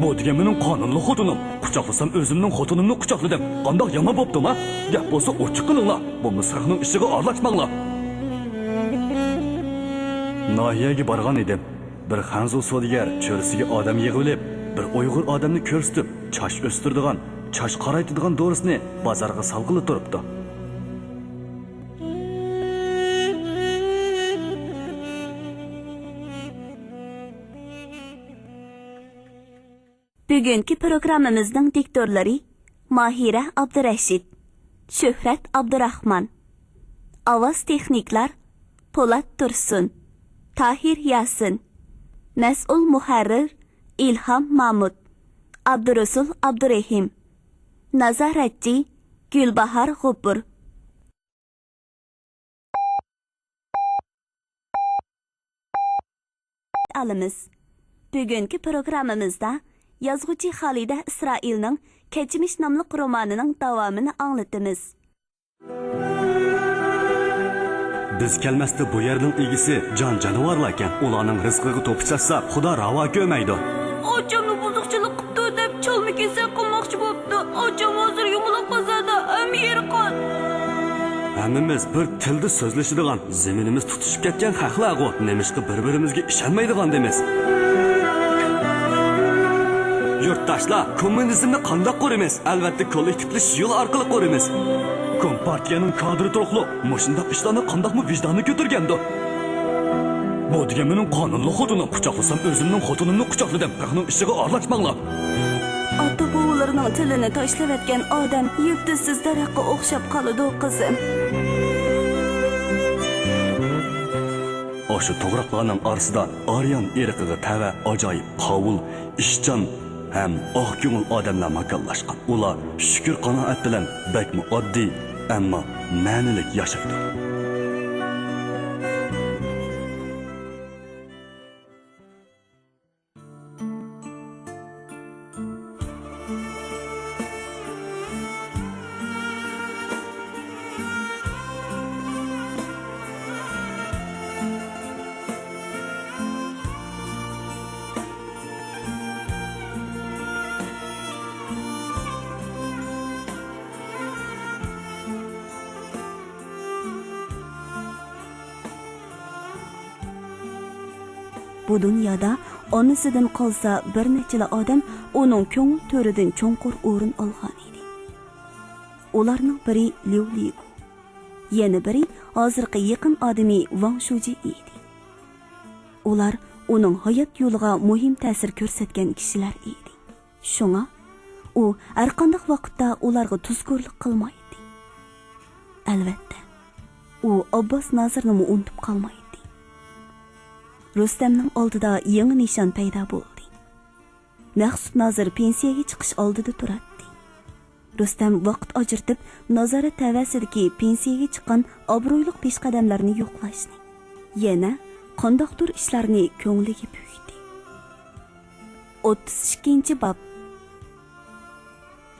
بۇ دېگەن مېنىڭ قانۇنلۇق خوتۇنۇم. قۇچاقلىسام ئۆزۈمنىڭ خوتۇنۇمنى قۇچاقلىدىم. قانداق يامان بوپتۇم ھە؟ گەپ بولسا ئوچۇق قىلىڭلار. بولمىسا خەقنىڭ ئىشىغا ئارىلاشماڭلار. ناھىيەگە بارغان ئىدىم. بىر خەنزۇ سودىگەر چۆرىسىگە ئادەم يىغىۋېلىپ، بىر ئۇيغۇر ئادەمنى كۆرسىتىپ، چاچ ئۆستۈرىدىغان، چاچ قارايتىدىغان دورىسىنى بازارغا سالغىلى تۇرۇپتۇ. بۈگۈنكى پروگراممىمىزنىڭ دىكتورلىرى ماھىرە ئابدۇرەشىت، شۆھرەت ئابدۇراخمان. ئاۋاز تېخنىكلار پولات تۇرسۇن، تاھىر ياسىن. مەسئۇل مۇھەررىر ئىلھام مامۇت، ئابدۇرۇسۇل ئابدۇرېھىم. نازارەتچى گۈلباھار غوپۇر. ئالىمىز. بۈگۈنكى پروگراممىمىزدا يازغۇچى خالىدە ئىسرائىلنىڭ كەچمىش ناملىق رومانىنىڭ داۋامىنى ئاڭلىتىمىز. بىز كەلمەستە بۇ يەرنىڭ ئىگىسى جان-جانىۋارلاركەن. ئۇلارنىڭ رىزقىغا توپا چاچساق، خۇدا راۋا كۆرمەيدۇ. ئاچامنى بۇزۇقچىلىق قىپتۇ دەپ چالما كېسەك قىلماقچى بوپتۇ. ئاچام ھازىر يۇمىلاق بازاردا، ھەممە يېرى قان. ھەممىمىز بىر تىلدا سۆزلىشىدىغان، زېمىنىمىز تۇتىشىپ كەتكەن خەقلەرغۇ، نېمىشقا بىر-بىرىمىزگە ئىشەنمەيدىغاندىمىز؟ يۇرتداشلار، كوممۇنىزمنى قانداق قۇرىمىز؟ ئەلۋەتتە، كوللېكتىپلىشىش يولى ئارقىلىق قۇرىمىز. كومپارتىيەنىڭ كادىرى تۇرۇقلۇق مۇشۇنداق ئىشلارنى قانداقمۇ ۋىجدانى كۆتۈرگەندۇ؟ بۇ دېگەن مېنىڭ قانۇنلۇق خوتۇنۇم. قۇچاقلىسام ئۆزۈمنىڭ خوتۇنۇمنى قۇچاقلىدىم. خەقنىڭ ئىشىغا ئارىلاشماڭلار. ئاتا-بوۋىلىرىنىڭ تىلىنى تاشلىۋەتكەن ئادەم يىلتىزسىز دەرەخكە ئوخشاپ قالىدۇ، قىزىم. ئاشۇ توغراقلارنىڭ ئارىسىدا ئاريان ئىرقىغا تەۋە ئاجايىپ قاۋۇل، ئىشچان، ھەم ئاق كۆڭۈل ئادەملەر ماكانلاشقان. ئۇلار شۈكۈر قانائەت بىلەن بەكمۇ ئاددىي، ئەمما مەنىلىك ياشايدۇ. بۇ دۇنيادا ئانىسىدىن قالسا بىر نەچچىلا ئادەم ئۇنىڭ كۆڭۈل تۆرىدىن چوڭقۇر ئورۇن ئالغان ئىدى. ئۇلارنىڭ بىرى ليۇ لىگۇ، يەنە بىرى ھازىرقى يېقىن ئادىمى ۋاڭ شۇجى ئىدى. ئۇلار ئۇنىڭ ھايات يولىغا مۇھىم تەسىر كۆرسەتكەن كىشىلەر ئىدى. شۇڭا ئۇ ھەرقانداق ۋاقىتتا ئۇلارغا تۇزكورلۇق قىلمايتتى. ئەلۋەتتە، ئۇ ئابباس نازىرنىمۇ ئۇنتۇپ قالمايتتى. رۇستەمنىڭ ئالدىدا يېڭى نىشان پەيدا بولدى. مەخسۇت نازىر پېنسىيەگە چىقىش ئالدىدا تۇراتتى. رۇستەم ۋاقىت ئاجرىتىپ، نازارەت تەۋەسىدىكى پېنسىيەگە چىققان ئابرۇيلۇق پېشقەدەملەرنى يوقلاشنى، يەنە قانداقتۇر ئىشلارنى كۆڭلىگە پۈكتى. ئوتتۇز ئىككىنچى باب.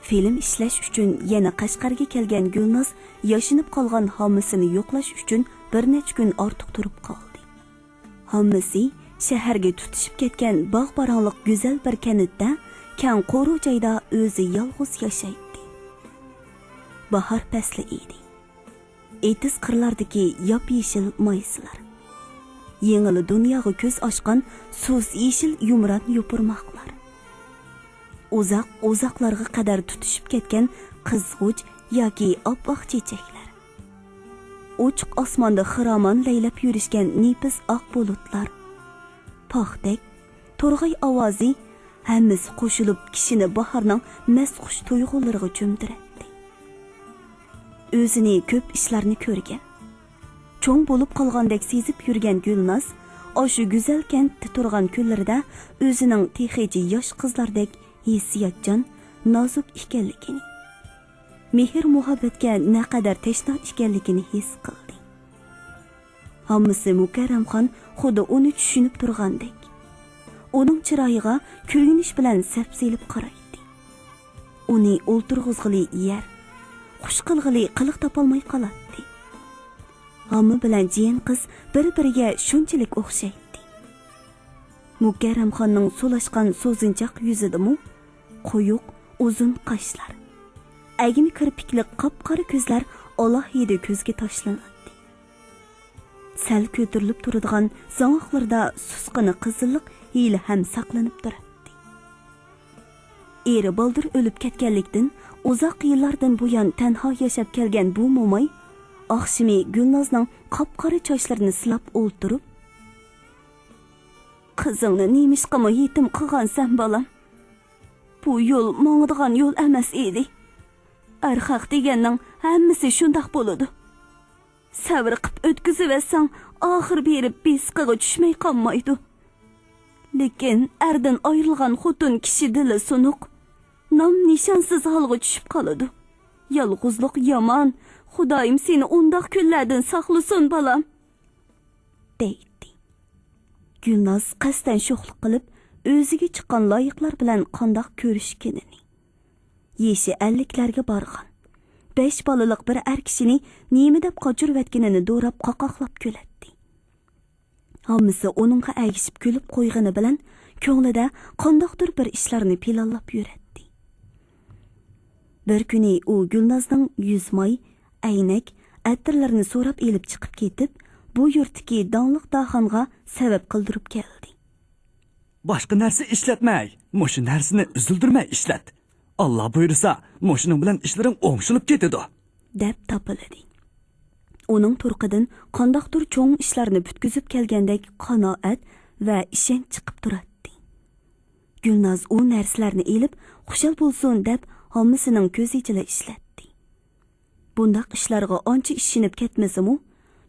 فىلىم ئىشلەش ئۈچۈن يەنە قەشقەرگە كەلگەن گۈلناز ياشىنىپ قالغان ھاممىسىنى يوقلاش ئۈچۈن بىر نەچچە كۈن ئارتۇق تۇرۇپ قالدى. ھاممىسى شەھەرگە تۇتىشىپ كەتكەن باغ-باراڭلىق گۈزەل بىر كەنتتە، كەڭ قورۇ جايدا ئۆزى يالغۇز ياشايتتى. باھار پەسلى ئىدى. ئېتىز قىرلاردىكى ياپيېشىل مايسىلار. يېڭىلا دۇنياغا كۆز ئاچقان سۇس يېشىل يۇمران يوپۇرماقلار. ئۇزاق، ئۇزاقلارغا قەدەر تۇتىشىپ كەتكەن قىزغۇچ ياكى ئاپئاق چېچەكلەر. ئوچۇق ئاسماندا خىرامان لەيلەپ يۈرۈشكەن نېپىز ئاق بۇلۇتلار. پاختەك، تورغاي ئاۋازى، ھەممىسى قوشۇلۇپ كىشىنى باھارنىڭ مەستخۇش تۇيغۇلىرىغا چۆمدۈرەتتى. ئۆزىنى كۆپ ئىشلارنى كۆرگەن، چوڭ بولۇپ قالغاندەك سېزىپ يۈرگەن گۈلناز ئاشۇ گۈزەل كەنتتە تۇرغان كۈنلىرىدە ئۆزىنىڭ تېخىچە ياش قىزلاردەك ھېسسىياتچان، نازۇك ئىكەنلىكىنى، مېھىر-مۇھەببەتكە نەقەدەر تەشنا ئىكەنلىكىنى ھېس قىلدى. ھاممىسى مۇكەررەمخان خۇددى ئۇنى چۈشىنىپ تۇرغاندەك، ئۇنىڭ چىرايىغا كۆيۈنۈش بىلەن سەپسېلىپ قارايتتى. ئۇنى ئولتۇرغۇزغىلى يەر، خۇش قىلغىلى قىلىق تاپالماي قالاتتى. ھامما بىلەن جىيەن قىز بىر-بىرىگە شۇنچىلىك ئوخشايتتى. مۇكەررەمخاننىڭ سولاشقان سوزۇنچاق يۈزىدىمۇ قويۇق، ئۇزۇن قاشلار، ئەگمە كىرپىكلىك قاپقارا كۆزلەر ئالاھىدە كۆزگە تاشلىناتتى. سەل كۆتۈرۈلۈپ تۇرىدىغان زاڭاقلىرىدا سۇسقىنا قىزىللىق ھېلىھەم ساقلىنىپ تۇراتتى. ئېرى بالدۇر ئۆلۈپ كەتكەنلىكتىن، ئۇزاق يىللاردىن بۇيان تەنھا ياشاپ كەلگەن بۇ موماي ئاخشىمى گۈلنازنىڭ قاپقارا چاچلىرىنى سىلاپ ئولتۇرۇپ، «قىزىڭنى نېمىشقىمۇ يېتىم قىلغانسەن، بالام؟ بۇ يول ماڭىدىغان يول ئەمەس ئىدى. ئەرخەق دېگەننىڭ ھەممىسى شۇنداق بولىدۇ. سەۋر قىپ ئۆتكۈزۈۋەتسەڭ، ئاخىر بېرىپ بېسىقىغا چۈشمەي قالمايدۇ. لېكىن ئەردىن ئايرىلغان خوتۇن كىشى دىلى سۇنۇق، نام-نىشانسىز ھالغا چۈشۈپ قالىدۇ. يالغۇزلۇق يامان، خۇدايىم سېنى ئۇنداق كۈنلەردىن ساقلىسۇن، بالام.» دەيتتى. گۈلناز قەستەن شوخلۇق قىلىپ، ئۆزىگە چىققان لايىقلار بىلەن قانداق كۆرۈشكىنىنى، يېشى ئەللىكلەرگە بارغان، بەش بالىلىق بىر ئەر كىشىنى نېمە دەپ قاچۇرۇۋەتكىنىنى دوراپ قاقاقلاپ كۈلەتتى. ھاممىسى ئۇنىڭغا ئەگىشىپ كۈلۈپ قويغىنى بىلەن، كۆڭلىدە قانداقتۇر بىر ئىشلارنى پىلانلاپ يۈرەتتى. بىر كۈنى ئۇ گۈلنازنىڭ يۈز ماي، ئەينەك، ئەتىرلىرىنى سوراپ ئېلىپ چىقىپ كېتىپ، بۇ يۇرتتىكى داڭلىق داھانغا سەۋەب قىلدۇرۇپ كەلدى. «باشقا نەرسە ئىشلەتمەي، مۇشۇ نەرسىنى ئۈزۈلدۈرمەي ئىشلەت. ئاللا بۇيرۇسا، مۇشۇنىڭ بىلەن ئىشلىرىڭ ئوڭشىلىپ كېتىدۇ.» دەپ تاپىلىدى. ئۇنىڭ تۇرقىدىن قانداقتۇر چوڭ ئىشلارنى پۈتكۈزۈپ كەلگەندەك قانائەت ۋە ئىشەنچ چىقىپ تۇراتتى. گۈلناز ئۇ نەرسىلەرنى ئېلىپ، خۇشال بولسۇن دەپ، ھاممىسىنىڭ كۆزى ئىچىلا ئىشلەتتى. بۇنداق ئىشلارغا ئانچە ئىشىنىپ كەتمىسىمۇ،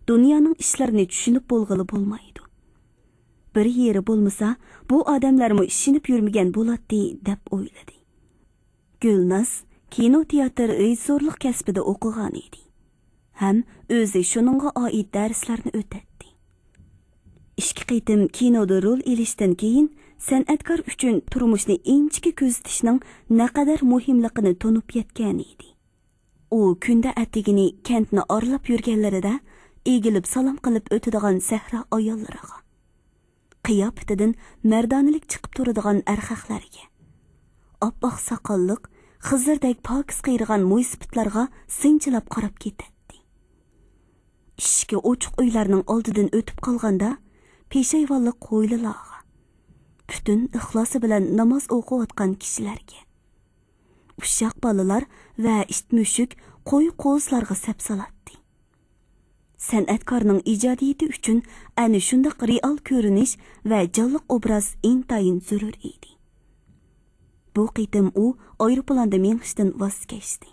دۇنيانىڭ ئىشلىرىنى چۈشىنىپ بولغىلى بولمايدۇ. بىر يېرى بولمىسا، بۇ ئادەملەرمۇ ئىشىنىپ يۈرمىگەن بولاتتى، دەپ ئويلىدى. گۈلناز كىنو تىياتىر رېژىسسورلۇق كەسپىدە ئوقۇغان ئىدى ھەم ئۆزى شۇنىڭغا ئائىت دەرسلەرنى ئۆتەتتى. ئىككى قېتىم كىنودا رول ئېلىشتىن كېيىن، سەنئەتكار ئۈچۈن تۇرمۇشنى ئىنچىكە كۆزىتىشنىڭ نەقەدەر مۇھىملىقىنى تونۇپ يەتكەن ئىدى. ئۇ كۈندە ئەتىگىنى كەنتنى ئارىلاپ يۈرگەنلىرىدە، ئېگىلىپ سالام قىلىپ ئۆتىدىغان سەھرا ئاياللىرىغا، قىياپىتىدىن مەردانىلىك چىقىپ تۇرىدىغان ئەرخەقلەرگە، ئاپئاق ساقاللىق، خىزىردەك پاكىز قېرىغان مويسىپىتلارغا سىنچىلاپ قاراپ كېتەتتى. ئىشىكى ئوچۇق ئۆيلەرنىڭ ئالدىدىن ئۆتۈپ قالغاندا، پېشايۋانلىق ھويلىلارغا، پۈتۈن ئىخلاسى بىلەن ناماز ئوقۇۋاتقان كىشىلەرگە، ئۇششاق بالىلار ۋە ئىت-مۈشۈك، قوي-قوزىلارغا سەپ سالاتتى. سەنئەتكارنىڭ ئىجادىيىتى ئۈچۈن ئەنە شۇنداق رېئال كۆرۈنۈش ۋە جانلىق ئوبراز ئىنتايىن زۆرۈر ئىدى. بۇ قېتىم ئۇ ئايروپىلاندا مېڭىشتىن ۋاز كەچتى.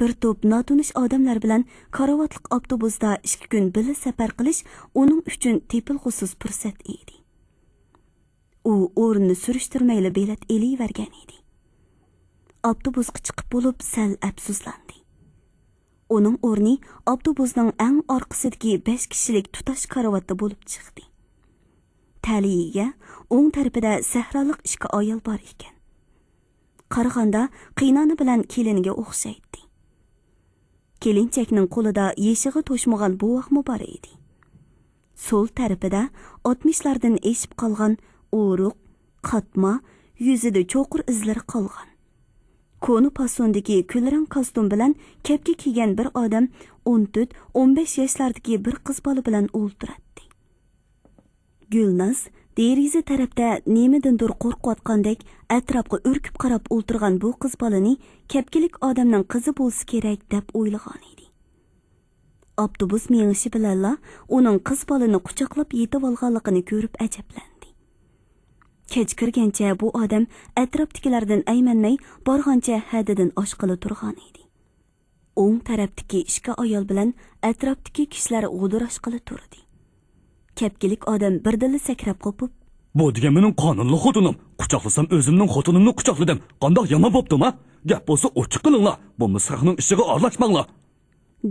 بىر توپ ناتونۇش ئادەملەر بىلەن كارىۋاتلىق ئاپتوبۇستا ئىككى كۈن بىللە سەپەر قىلىش ئۇنىڭ ئۈچۈن تېپىلغۇسىز پۇرسەت ئىدى. ئۇ ئورنىنى سۈرۈشتۈرمەيلا بېلەت ئېلىۋەرگەن ئىدى. ئاپتوبۇسقا چىقىپ بولۇپ سەل ئەپسۇسلاندى. ئۇنىڭ ئورنى ئاپتوبۇسنىڭ ئەڭ ئارقىسىدىكى بەش كىشىلىك تۇتاش كارىۋاتتا بولۇپ چىقتى. تەلىيىگە ئوڭ تەرىپىدە سەھرالىق ئىككى ئايال بار ئىكەن. قارىغاندا قېيىنئانا بىلەن كېلىنگە ئوخشايتتى. كېلىنچەكنىڭ قولىدا يېشىغا توشمىغان بوۋاقمۇ بار ئىدى. سول تەرىپىدە ئاتمىشلاردىن ئېشىپ قالغان ئورۇق، قاتما، يۈزىدە چوقۇر ئىزلىرى قالغان، كونا پاسوندىكى كۈلرەڭ كاستيۇم بىلەن كەپكە كىيگەن بىر ئادەم ئون تۆت، ئون بەش ياشلاردىكى بىر قىز بالا بىلەن ئولتۇراتتى. گۈلناز دېرىزە تەرەپتە نېمىدىندۇر قورقۇۋاتقاندەك ئەتراپقا ئۈركۈپ قاراپ ئولتۇرغان بۇ قىز بالىنى كەپكىلىك ئادەمنىڭ قىزى بولسا كېرەك دەپ ئويلىغان ئىدى. ئاپتوبۇس مېڭىشى بىلەنلا ئۇنىڭ قىز بالىنى قۇچاقلاپ يېتىۋالغانلىقىنى كۆرۈپ ئەجەبلەندى. كەچ كىرگەنچە بۇ ئادەم ئەتراپتىكىلەردىن ئەيمەنمەي بارغانچە ھەددىدىن ئاشقىلى تۇرغان ئىدى. ئوڭ تەرەپتىكى ئىككى ئايال بىلەن ئەتراپتىكى كىشىلەر غودۇراشقىلى تۇردى. كەپكىلىك ئادەم بىردىنلا سەكرەپ قوپۇپ، بۇ دېگەن مېنىڭ قانۇنلۇق خوتۇنۇم. قۇچاقلىسام ئۆزۈمنىڭ خوتۇنۇمنى قۇچاقلىدىم. قانداق يامان بوپتۇما؟ گەپ بولسا ئوچۇق قىلىڭلار. بولمىسا خەقنىڭ ئىشىغا ئارىلاشماڭلار.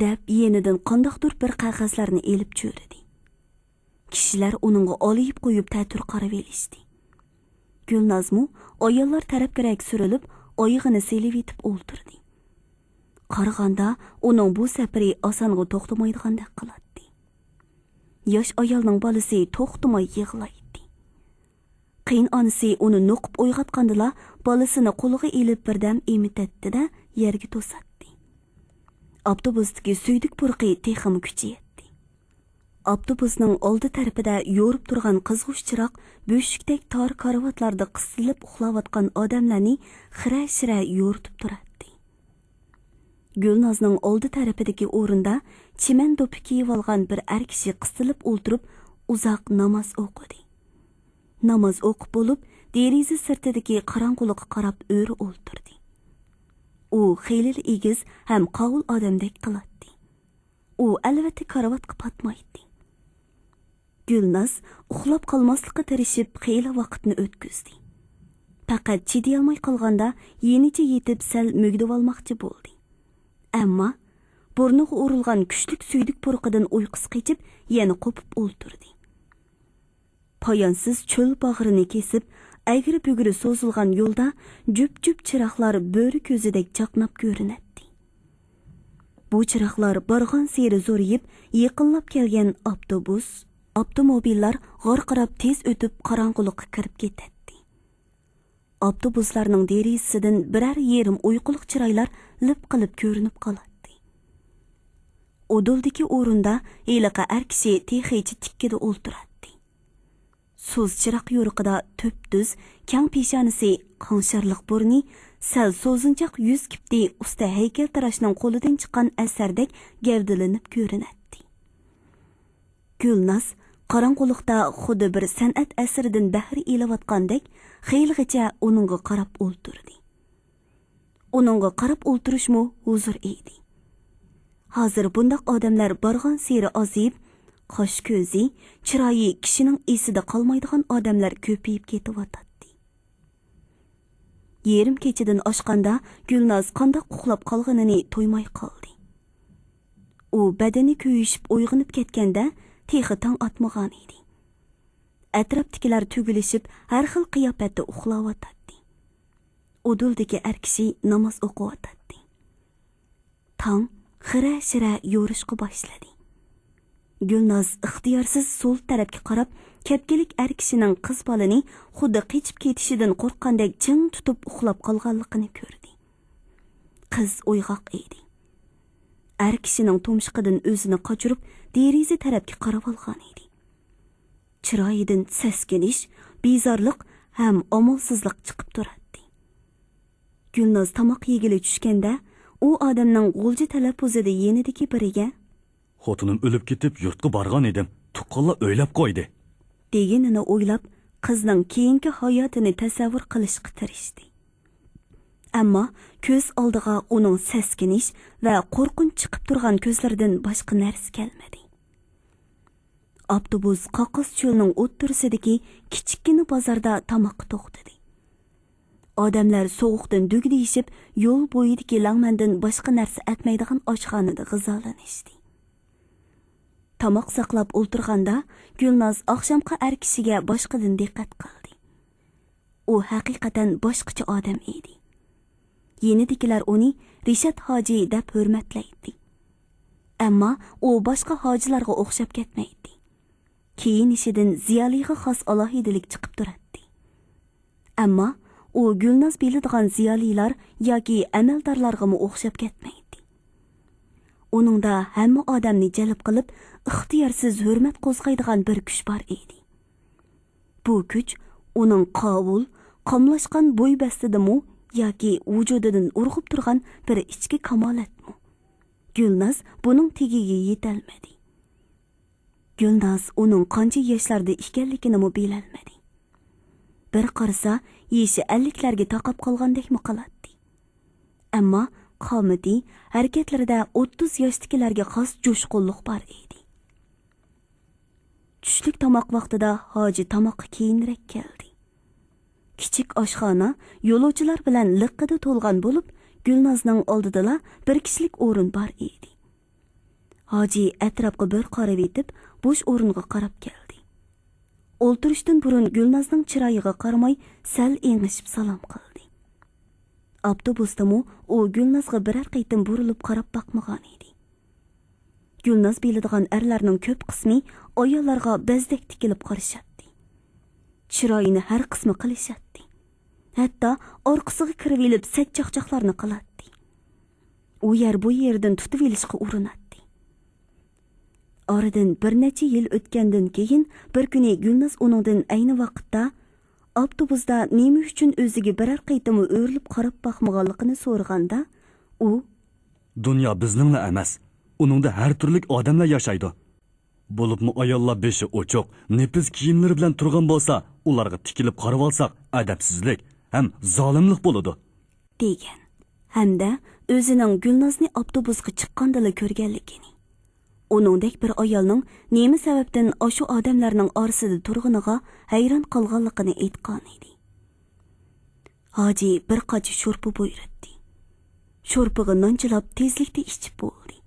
دەپ يېنىدىن قانداقتۇر بىر قەغەزلەرنى ئېلىپ چۆرىدى. كىشىلەر ئۇنىڭغا ئالىيىپ قويۇپ تەتۈر قارىۋېلىشتى. گۈلنازمۇ ئاياللار تەرەپكىرەك سۈرۈلۈپ، ئايىغىنى سېلىۋېتىپ ئولتۇردى. قارىغاندا ئۇنىڭ بۇ سەپىرى ئاسانغا توختىمايدىغاندەك قىلاتتى. ياش ئايالنىڭ بالىسى توختىماي يىغلايتتى. قېيىنئانىسى ئۇنى نوقۇپ ئويغاتقاندىلا، بالىسىنى قولىغا ئېلىپ بىردەم ئېمىتەتتى-دە، يەرگە توساتتى. ئاپتوبۇستىكى سۈيدۈك پۇرىقى تېخىمۇ كۈچىيەتتى. ئاپتوبۇسنىڭ ئالدى تەرىپىدە يورۇپ تۇرغان قىزغۇچ چىراغ بۆشۈكتەك تار كارىۋاتلاردا قىستىلىپ ئۇخلاۋاتقان ئادەملەرنى خىرە-شىرە يورۇتۇپ تۇراتتى. گۈلنازنىڭ ئالدى تەرىپىدىكى ئورۇندا چىمەن دوپپا كىيىۋالغان بىر ئەر كىشى قىستىلىپ ئولتۇرۇپ، ئۇزاق ناماز ئوقۇدى. ناماز ئوقۇپ بولۇپ، دېرىزە سىرتىدىكى قاراڭغۇلۇققا قاراپ ئۆرە ئولتۇردى. ئۇ خېلىلا ئېگىز ھەم قاۋۇل ئادەمدەك قىلاتتى. ئۇ ئەلۋەتتە كارىۋاتقا پاتمايتتى. گۈلناز ئۇخلاپ قالماسلىققا تىرىشىپ خېلى ۋاقىتنى ئۆتكۈزدى. پەقەت چىدىيالماي قالغاندا يېنىچە يېتىپ سەل مۈگدىۋالماقچى بولدى. ئەمما بۇرنىغا ئۇرۇلغان كۈچلۈك سۈيدۈك پۇرىقىدىن ئۇيقۇسى قېچىپ يەنە قوپۇپ ئولتۇردى. پايانسىز چۆل باغرىنى كېسىپ، ئەگرى-بۈگرى سوزۇلغان يولدا جۈپ-جۈپ چىراغلار بۆرە كۆزىدەك چاقناپ كۆرۈنەتتى. بۇ چىراغلار بارغانسېرى زورىيىپ، يېقىنلاپ كەلگەن ئاپتوبۇس، ئاپتوموبىللار غارقىراپ تېز ئۆتۈپ، قاراڭغۇلۇققا كىرىپ كېتەتتى. ئاپتوبۇسلارنىڭ دېرىزىسىدىن بىرەر يېرىم ئۇيقۇلۇق چىرايلار لىپ قىلىپ كۆرۈنۈپ قالاتتى. ئۇدۇلدىكى ئورۇندا ھېلىقى ئەر كىشى تېخىچە تىككىدە ئولتۇراتتى. سۇس چىراغ يورۇقىدا تۈپتۈز، كەڭ پېشانىسى، قاڭشارلىق بۇرنى، سەل سوزۇنچاق يۈز كىپتى ئۇستا ھەيكەلتىراشنىڭ قولىدىن چىققان ئەسەردەك گەۋدىلىنىپ كۆرۈنەتتى. گۈلناز قاراڭغۇلۇقتا خۇددى بىر سەنئەت ئەسىرىدىن بەھر ئېلىۋاتقاندەك خېلىغىچە ئۇنىڭغا قاراپ ئولتۇردى. ئۇنىڭغا قاراپ ئولتۇرۇشمۇ ھۇزۇر ئىدى. ھازىر بۇنداق ئادەملەر بارغانسېرى ئازىيىپ، قاش-كۆزى، چىرايى كىشىنىڭ ئېسىدە قالمايدىغان ئادەملەر كۆپىيىپ كېتىۋاتاتتى. يېرىم كېچىدىن ئاشقاندا گۈلناز قانداق ئۇخلاپ قالغىنىنى تۇيماي قالدى. ئۇ بەدىنى كۆيۈشۈپ ئويغىنىپ كەتكەندە تېخى تاڭ ئاتمىغان ئىدى. ئەتراپتىكىلەر تۈگۈلۈشۈپ ھەر خىل قىياپەتتە ئۇخلاۋاتاتتى. ئۇدۇلدىكى ئەر كىشى ناماز ئوقۇۋاتاتتى. تاڭ خىرە-شىرە يورۇشقا باشلىدى. گۈلناز ئىختىيارسىز سول تەرەپكە قاراپ، كەپكىلىك ئەر كىشىنىڭ قىز بالىنى خۇددى قېچىپ كېتىشىدىن قورققاندەك چىڭ تۇتۇپ ئۇخلاپ قالغانلىقىنى كۆردى. قىز ئويغاق ئىدى. ئەر كىشىنىڭ تۇمشۇقىدىن ئۆزىنى قاچۇرۇپ، دېرىزە تەرەپكە قاراۋالغان ئىدى. چىرايىدىن سەسكىنىش، بىزارلىق ھەم ئامالسىزلىق چىقىپ تۇراتتى. گۈلناز تاماق يېگىلى چۈشكەندە، ئۇ ئادەمنىڭ غۇلجا تەلەپپۇزىدا يېنىدىكى بىرىگە، «خوتۇنۇم ئۆلۈپ كېتىپ، يۇرتقا بارغان ئىدىم. تۇغقانلار ئۆيلەپ قويدى» دېگىنىنى ئويلاپ، قىزنىڭ كېيىنكى ھاياتىنى تەسەۋۋۇر قىلىشقا تىرىشتى. ئەمما كۆز ئالدىغا ئۇنىڭ سەسكىنىش ۋە قورقۇنچ چىقىپ تۇرغان كۆزلىرىدىن باشقا نەرسە كەلمىدى. ئاپتوبۇس قاقاس چۆلنىڭ ئوتتۇرىسىدىكى كىچىككىنە بازاردا تاماققا توختىدى. ئادەملەر سوغۇقتىن دۈگدىيىشىپ، يول بويىدىكى لەڭمەندىن باشقا نەرسە ئەتمەيدىغان ئاشخانىدا غىزالىنىشتى. تاماق ساقلاپ ئولتۇرغاندا، گۈلناز ئاخشامقى ئەر كىشىگە باشقىدىن دىققەت قىلدى. ئۇ ھەقىقەتەن باشقىچە ئادەم ئىدى. يېنىدىكىلەر ئۇنى رىشات ھاجى دەپ ھۆرمەتلەيتتى. ئەمما ئۇ باشقا ھاجىلارغا ئوخشاپ كەتمەيتتى. كىيىنىشىدىن زىيالىيغا خاس ئالاھىدىلىك چىقىپ تۇراتتى. ئەمما ئۇ گۈلناز بىلىدىغان زىيالىيلار ياكى ئەمەلدارلارغىمۇ ئوخشاپ كەتمەيتتى. ئۇنىڭدا ھەممە ئادەمنى جەلپ قىلىپ، ئىختىيارسىز ھۆرمەت قوزغايدىغان بىر كۈچ بار ئىدى. بۇ كۈچ ئۇنىڭ قاۋۇل، قاملاشقان بوي بەستىدىمۇ ياكى ۋۇجۇدىدىن ئۇرغۇپ تۇرغان بىر ئىچكى كامالەتمۇ؟ گۈلناز بۇنىڭ تېگىگە يېتەلمىدى. گۈلناز ئۇنىڭ قانچە ياشلاردا ئىكەنلىكىنىمۇ بىلەلمىدى. بىر قارىسا، يېشى ئەللىكلەرگە تاقاپ قالغاندەكمۇ قىلاتتى. ئەمما قامىتى، ھەرىكەتلىرىدە ئوتتۇز ياشتىكىلەرگە خاس جۇشقۇنلۇق بار ئىدى. چۈشلۈك تاماق ۋاقتىدا ھاجى تاماققا كېيىنرەك كەلدى. كىچىك ئاشخانا يولۇچىلار بىلەن لىققىدە تولغان بولۇپ، گۈلنازنىڭ ئالدىدىلا بىر كىشىلىك ئورۇن بار ئىدى. ھاجى ئەتراپقا بىر قارىۋېتىپ، بوش ئورۇنغا قاراپ كەلدى. ئولتۇرۇشتىن بۇرۇن گۈلنازنىڭ چىرايىغا قارىماي، سەل ئېڭىشىپ سالام قىلدى. ئاپتوبۇستىمۇ ئۇ گۈلنازغا بىرەر قېتىم بۇرۇلۇپ قاراپ باقمىغان ئىدى. گۈلناز بىلىدىغان ئەرلەرنىڭ كۆپ قىسمى ئاياللارغا بەزدەك تىكىلىپ قارىشاتتى. چىرايىنى ھەر قىسما قىلىشاتتى. ھەتتا ئارقىسىغا كىرىۋېلىپ سەت چاقچاقلارنى قىلاتتى. ئۇ يەر بۇ يېرىدىن تۇتۇۋېلىشقا ئۇرۇناتتى. ئارىدىن بىر نەچچە يىل ئۆتكەندىن كېيىن، بىر كۈنى گۈلناز ئۇنىڭدىن ئەينى ۋاقىتتا ئاپتوبۇستا نېمە ئۈچۈن ئۆزىگە بىرەر قېتىممۇ ئۆرۈلۈپ قاراپ باقمىغانلىقىنى سورىغاندا، ئۇ، دۇنيا بىزنىڭلا ئەمەس، ئۇنىڭدا ھەر تۈرلۈك ئادەملەر ياشايدۇ. بولۇپمۇ ئاياللار بېشى ئوچۇق، نېپىز كىيىملىرى بىلەن تۇرغان بولسا، ئۇلارغا تىكىلىپ قارىۋالساق، ئەدەپسىزلىك ھەم زالىملىق بولىدۇ، دېگەن ھەمدە ئۆزىنىڭ گۈلنازنى ئاپتوبۇسقا چىققاندىلا كۆرگەنلىكىنى، ئۇنىڭدەك بىر ئايالنىڭ نېمە سەۋەبتىن ئاشۇ ئادەملەرنىڭ ئارىسىدا تۇرغىنىغا ھەيران قالغانلىقىنى ئېيتقان ئىدى. ھاجى بىر قاچا شورپا بۇيرۇتتى. شورپىغا نان چىلاپ تېزلىكتە ئىچىپ بولدى.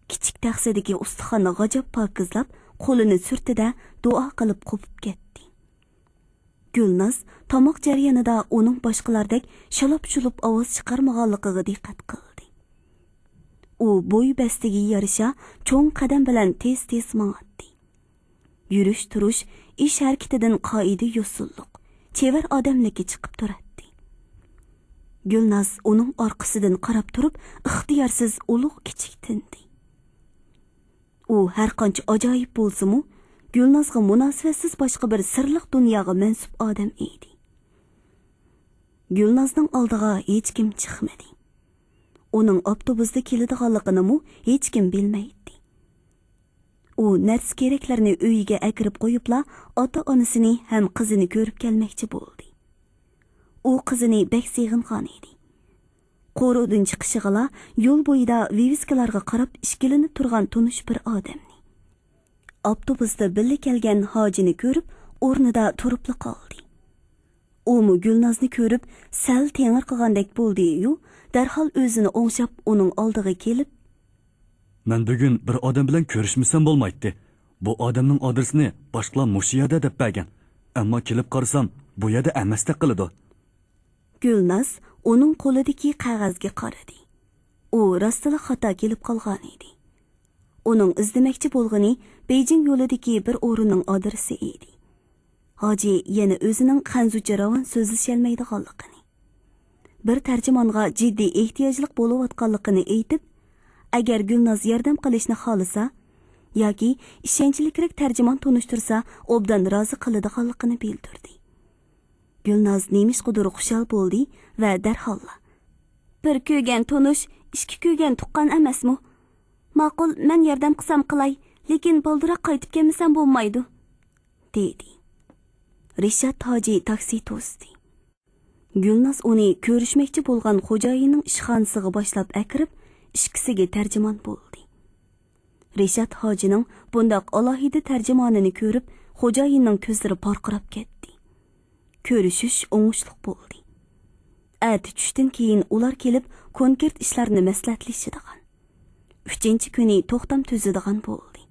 كىچىك تەخسىدىكى ئۇستىخاننى غاجاپ پاكىزلاپ، قولىنى سۈرتتى-دە، دۇئا قىلىپ قوپۇپ كەتتى. گۈلناز تاماق جەريانىدا ئۇنىڭ باشقىلاردەك شالاپ-شۇلۇپ ئاۋاز چىقارمىغانلىقىغا دىققەت قىلدى. ئۇ بوي بەستىگە يارىشا چوڭ قەدەم بىلەن تېز-تېز ماڭاتتى. يۈرۈش-تۇرۇش، ئىش ھەرىكىتىدىن قائىدە-يوسۇنلۇق، چېۋەر ئادەملىكى چىقىپ تۇراتتى. گۈلناز ئۇنىڭ ئارقىسىدىن قاراپ تۇرۇپ، ئىختىيارسىز ئۇلۇغ كىچىك تىندى. ئۇ ھەرقانچە ئاجايىپ بولسىمۇ، گۈلنازغا مۇناسىۋەتسىز باشقا بىر سىرلىق دۇنياغا مەنسۇپ ئادەم ئىدى. گۈلنازنىڭ ئالدىغا ھېچكىم چىقمىدى. ئۇنىڭ ئاپتوبۇستا كېلىدىغانلىقىنىمۇ ھېچكىم بىلمەيتتى. ئۇ نەرسە-كېرەكلىرىنى ئۆيىگە ئەكىرىپ قويۇپلا، ئاتا-ئانىسىنى ھەم قىزىنى كۆرۈپ كەلمەكچى بولدى. ئۇ قىزىنى بەك سېغىنغان ئىدى. قورۇدىن چىقىشىغىلا يول بويىدا ۋىۋىسكىلارغا قاراپ ئىككىلىنىپ تۇرغان تونۇش بىر ئادەمنى، ئاپتوبۇستا بىللە كەلگەن ھاجىنى كۆرۈپ، ئورنىدا تۇرۇپلا قالدى. ئۇمۇ گۈلنازنى كۆرۈپ، سەل تېڭىرقىغاندەك بولدى-يۇ، دەرھال ئۆزىنى ئوڭشاپ، ئۇنىڭ ئالدىغا كېلىپ، مەن بۈگۈن بىر ئادەم بىلەن كۆرۈشمىسەم بولمايتتى. بۇ ئادەمنىڭ ئادرېسىنى باشقىلار مۇشۇ يەردە دەپ بەرگەن. ئەمما كېلىپ قارىسام، بۇ يەردە ئەمەستەك قىلىدۇ. گۈلناز ئۇنىڭ قولىدىكى قەغەزگە قارىدى. ئۇ راستلا خاتا كېلىپ قالغانىدى. ئۇنىڭ ئىزدىمەكچى بولغىنى بېيجىڭ يولىدىكى بىر ئورۇننىڭ ئادرېسى ئىدى. ھاجى يەنە ئۆزىنىڭ خەنزۇچە راۋان سۆزلىشەلمەيدىغانلىقىنى، بىر تەرجىمانغا جىددىي ئېھتىياجلىق بولۇۋاتقانلىقىنى ئېيتىپ، ئەگەر گۈلناز ياردەم قىلىشنى خالىسا ياكى ئىشەنچلىكرەك تەرجىمان تونۇشتۇرسا، ئوبدان رازى قىلىدىغانلىقىنى بىلدۈردى. گۈلناز نېمىشقىدۇر خۇشال بولدى ۋە دەرھاللا، بىر كۆرگەن تونۇش، ئىككى كۆرگەن تۇغقان ئەمەسمۇ؟ ماقۇل، مەن ياردەم قىلسام قىلاي، لېكىن بالدۇرراق قايتىپ كەلمىسەم بولمايدۇ، دېدى. رىشات ھاجى تاكسى توستى. گۈلناز ئۇنى كۆرۈشمەكچى بولغان خوجايىننىڭ ئىشخانىسىغا باشلاپ ئەكىرىپ، ئىككىسىگە تەرجىمان بولدى. رىشات ھاجىنىڭ بۇنداق ئالاھىدە تەرجىمانىنى كۆرۈپ، خوجايىننىڭ كۆزلىرى پارقىراپ كەتتى. كۆرۈشۈش ئوڭۇشلۇق بولدى. ئەتە چۈشتىن كېيىن ئۇلار كېلىپ، كونكرېت ئىشلارنى مەسلىھەتلىشىدىغان، ئۈچىنچى كۈنى توختام تۈزىدىغان بولدى.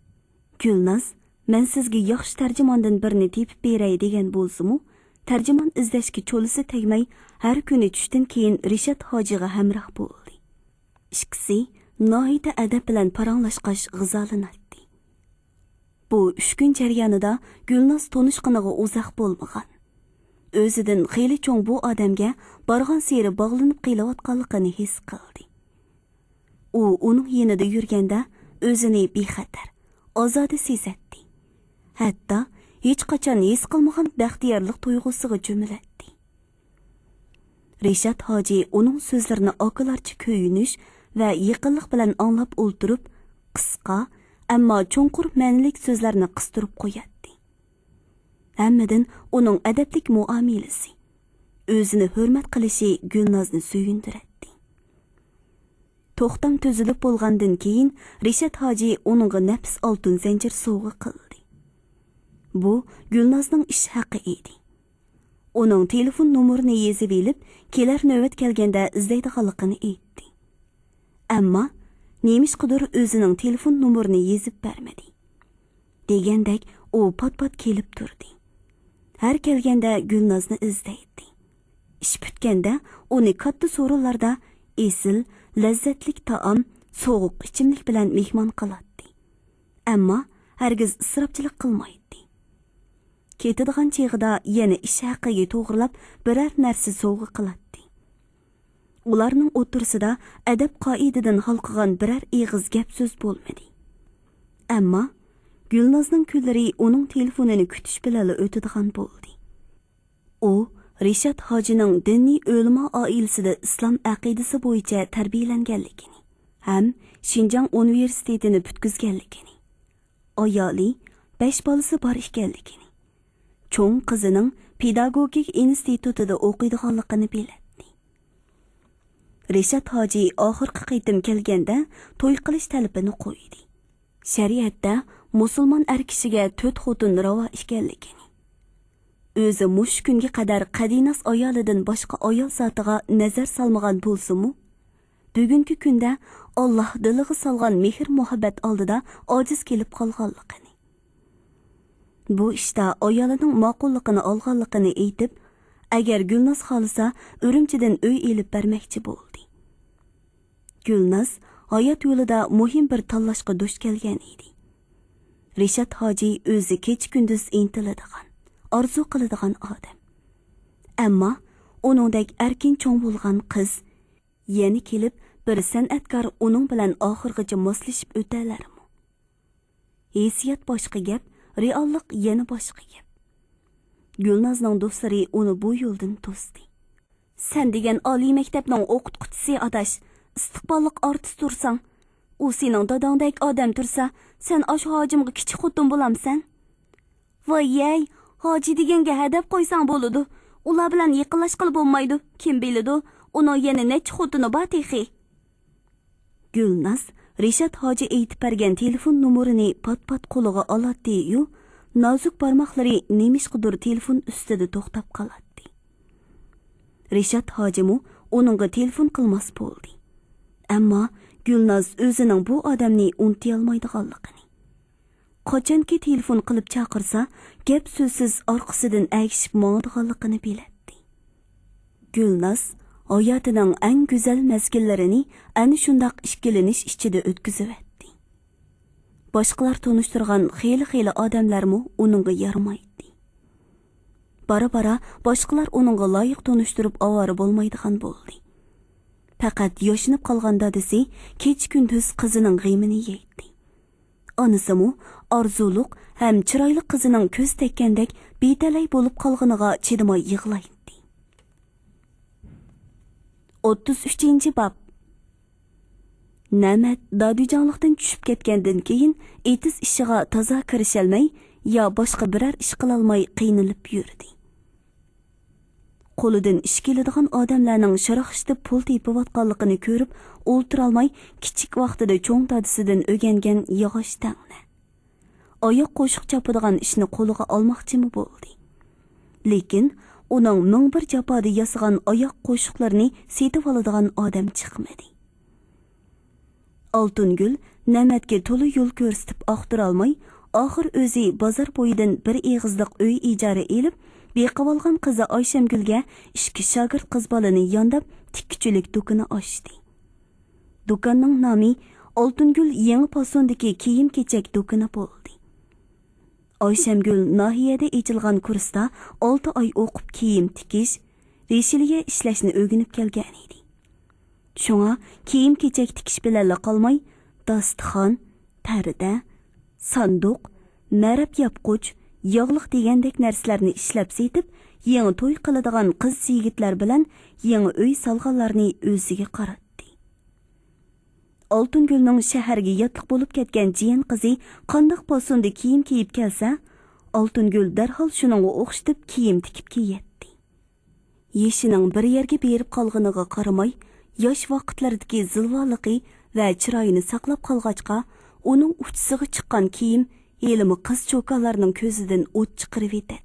گۈلناز، مەن سىزگە ياخشى تەرجىماندىن بىرنى تېپىپ بېرەي، دېگەن بولسىمۇ، تەرجىمان ئىزدەشكە چولىسى تەگمەي، ھەر كۈنى چۈشتىن كېيىن رىشات ھاجىغا ھەمراھ بولدى. ئىككىسى ناھايىتى ئەدەپ بىلەن پاراڭلاشقاچ غىزالىناتتى. بۇ ئۈچ كۈن جەريانىدا گۈلناز تونۇشقىنىغا ئۇزاق بولمىغان، ئۆزىدىن خېلى چوڭ بۇ ئادەمگە بارغانسېرى باغلىنىپ قېلىۋاتقانلىقىنى ھېس قىلدى. ئۇ ئۇنىڭ يېنىدا يۈرگەندە ئۆزىنى بىخەتەر، ئازادە سېزەتتى. ھەتتا ھېچقاچان ھېس قىلمىغان بەختىيارلىق تۇيغۇسىغا چۆمۈلەتتى. رىشات ھاجى ئۇنىڭ سۆزلىرىنى ئاكىلارچە كۆيۈنۈش ۋە يېقىنلىق بىلەن ئاڭلاپ ئولتۇرۇپ، قىسقا، ئەمما چوڭقۇر مەنىلىك سۆزلەرنى قىستۇرۇپ قوياتتى. ھەممىدىن ئۇنىڭ ئەدەپلىك مۇئامىلىسى، ئۆزىنى ھۆرمەت قىلىشى گۈلنازنى سۆيۈندۈرەتتى. توختام تۈزۈلۈپ بولغاندىن كېيىن، رىشات ھاجى ئۇنىڭغا نەپىس ئالتۇن زەنجىر سوۋغا قىلدى. بۇ گۈلنازنىڭ ئىش ھەققى ئىدى. ئۇنىڭ تېلېفون نومۇرىنى يېزىۋېلىپ، كېلەر نۆۋەت كەلگەندە ئىزدەيدىغانلىقىنى ئېيتتى. ئەمما نېمىشقىدۇر ئۆزىنىڭ تېلېفون نومۇرىنى يېزىپ بەرمىدى. دېگەندەك ئۇ پات-پات كېلىپ تۇردى. ھەر كەلگەندە گۈلنازنى ئىزدەيتتى. ئىش پۈتكەندە ئۇنى كاتتا سورۇنلاردا ئېسىل، لەززەتلىك تائام، سوغۇق ئىچىملىك بىلەن مېھمان قىلاتتى. ئەمما ھەرگىز ئىسراپچىلىق قىلمايتتى. كېتىدىغان چېغىدا يەنە ئىش ھەققىگە توغرىلاپ بىرەر نەرسە سوۋغا قىلاتتى. ئۇلارنىڭ ئوتتۇرىسىدا ئەدەپ-قائىدىدىن ھالقىغان بىرەر ئېغىز گەپ-سۆز بولمىدى. ئەمما گۈلنازنىڭ كۈنلىرى ئۇنىڭ تېلېفونىنى كۈتۈش بىلەنلا ئۆتىدىغان بولدى. ئۇ رىشات ھاجىنىڭ دىنىي ئۆلىما ئائىلىسىدە ئىسلام ئەقىدىسى بويىچە تەربىيەلەنگەنلىكىنى ھەم شىنجاڭ ئۇنىۋېرسىتېتىنى پۈتكۈزگەنلىكىنى، ئايالى، بەش بالىسى بار ئىكەنلىكىنى، چوڭ قىزىنىڭ پېداگوگىكا ئىنستىتۇتىدا ئوقۇيدىغانلىقىنى بىلەتتى. رىشات ھاجى ئاخىرقى قېتىم كەلگەندە توي قىلىش تەلىپىنى قويدى. شەرىئەتتە مۇسۇلمان ئەر كىشىگە تۆت خوتۇن راۋا ئىكەنلىكىنى، ئۆزى مۇشۇ كۈنگە قەدەر قەدىناس ئايالىدىن باشقا ئايال زاتىغا نەزەر سالمىغان بولسىمۇ، بۈگۈنكى كۈندە ئاللاھ دىلىغا سالغان مېھىر-مۇھەببەت ئالدىدا ئاجىز كېلىپ قالغانلىقىنى، بۇ ئىشتا ئايالىنىڭ ماقۇللۇقىنى ئالغانلىقىنى ئېيتىپ، ئەگەر گۈلناز خالىسا، ئۈرۈمچىدىن ئۆي ئېلىپ بەرمەكچى بولدى. گۈلناز ھايات يولىدا مۇھىم بىر تاللاشقا دۇچ كەلگەن ئىدى. رىشات ھاجى ئۆزى كېچە-كۈندۈز ئىنتىلىدىغان، ئارزۇ قىلىدىغان ئادەم. ئەمما ئۇنىڭدەك ئەركىن چوڭ بولغان قىز، يەنە كېلىپ بىر سەنئەتكار ئۇنىڭ بىلەن ئاخىرغىچە ماسلىشىپ ئۆتەلەرمۇ؟ ھېسسىيات باشقا گەپ، رېئاللىق يەنە باشقا گەپ. گۈلنازنىڭ دوستلىرى ئۇنى بۇ يولدىن توستى. سەن دېگەن ئالىي مەكتەپنىڭ ئوقۇتقۇچىسى ئاداش، ئىستىقباللىق ئارتىس تۇرساڭ، ئۇ سېنىڭ داداڭدەك ئادەم تۇرسا، سەن ئاشۇ ھاجىمغا كىچىك خوتۇن بولامسەن؟ ۋاي-يەي، ھاجى دېگەنگە ھەدەپ قويساڭ بولىدۇ. ئۇلار بىلەن يېقىنلاشقىلى بولمايدۇ. كىم بىلىدۇ، ئۇنىڭ يەنە نەچچە خوتۇنى بار تېخى. گۈلناز رىشات ھاجى ئېيتىپ بەرگەن تېلېفون نومۇرىنى پات-پات قولىغا ئالاتتى-يۇ، نازۇك بارماقلىرى نېمىشقىدۇر تېلېفون ئۈستىدە توختاپ قالاتتى. رىشات ھاجىمۇ ئۇنىڭغا تېلېفون قىلماس بولدى. ئەمما گۈلناز ئۆزىنىڭ بۇ ئادەمنى ئۇنتۇيالمايدىغانلىقىنى، قاچانكى تېلېفون قىلىپ چاقىرسا، گەپ-سۆزسىز ئارقىسىدىن ئەگىشىپ ماڭىدىغانلىقىنى بىلەتتى. گۈلناز ھاياتىنىڭ ئەڭ گۈزەل مەزگىللىرىنى ئەنە شۇنداق ئىككىلىنىش ئىچىدە ئۆتكۈزۈۋەتتى. باشقىلار تونۇشتۇرغان خېلى-خېلى ئادەملەرمۇ ئۇنىڭغا يارىمايتتى. بارا-بارا باشقىلار ئۇنىڭغا لايىق تونۇشتۇرۇپ ئاۋارە بولمايدىغان بولدى. پەقەت ياشىنىپ قالغان دادىسى كېچە-كۈندۈز قىزىنىڭ غېمىنى يەيتتى. ئانىسىمۇ ئارزۇلۇق ھەم چىرايلىق قىزىنىڭ كۆز تەگكەندەك بىتەلەي بولۇپ قالغىنىغا چىدىماي يىغلايتتى. ئوتتۇز ئۈچىنچى باب. نەمەت دادۈجاڭلىقتىن چۈشۈپ كەتكەندىن كېيىن، ئېتىز ئىشىغا تازا كىرىشەلمەي، يا باشقا بىرەر ئىش قىلالماي قىينىلىپ يۈردى. قولىدىن ئىش كېلىدىغان ئادەملەرنىڭ شاراقشىتىپ پۇل تېپىۋاتقانلىقىنى كۆرۈپ ئولتۇرالماي، كىچىك ۋاقتىدا چوڭ دادىسىدىن ئۆگەنگەن ياغاچ تەڭنە، ئاياق قوشۇق چاپىدىغان ئىشنى قولىغا ئالماقچىمۇ بولدى. لېكىن ئۇنىڭ مىڭ بىر جاپادا ياسىغان ئاياق قوشۇقلىرىنى سېتىۋالىدىغان ئادەم چىقمىدى. ئالتۇنگۈل نەمەتكە تولا يول كۆرسىتىپ ئاختۇرالماي، ئاخىر ئۆزى بازار بويىدىن بىر ئېغىزلىق ئۆي ئىجارە ئېلىپ، بېقىۋالغان قىزى ئايشەمگۈلگە ئىككى شاگىرت قىز بالىنى يانداپ، تىككۈچىلىك دۇكىنى ئاچتى. دۇكاننىڭ نامى ئالتۇنگۈل يېڭى پاسوندىكى كىيىم-كېچەك دۇكىنى بولدى. ئايشەمگۈل ناھىيەدە ئېچىلغان كۇرستا ئالتە ئاي ئوقۇپ كىيىم تىكىش، رىشىلىيە ئىشلەشنى ئۆگىنىپ كەلگەنىدى. شۇڭا كىيىم-كېچەك تىكىش بىلەنلا قالماي، داستىخان، پەردە، ساندۇق، مەرەپ ياپقۇچ، ياغلىق دېگەندەك نەرسىلەرنى ئىشلەپ سېتىپ، يېڭى توي قىلىدىغان قىز-يىگىتلەر بىلەن يېڭى ئۆي سالغانلارنى ئۆزىگە قاراتتى. ئالتۇنگۈلنىڭ شەھەرگە ياتلىق بولۇپ كەتكەن جىيەن قىزى قانداق پاسوندا كىيىم كىيىپ كەلسە، ئالتۇنگۈل دەرھال شۇنىڭغا ئوخشىتىپ كىيىم تىكىپ كىيەتتى. يېشىنىڭ بىر يەرگە بېرىپ قالغىنىغا قارىماي، ياش ۋاقىتلىرىدىكى زىلۋالىقى ۋە چىرايىنى ساقلاپ قالغاچقا، ئۇنىڭ ئۇچىسىغا چىققان كىيىم ھېلىمۇ قىز چوكانلارنىڭ كۆزىدىن ئوت چىقىرىۋېتەتتى.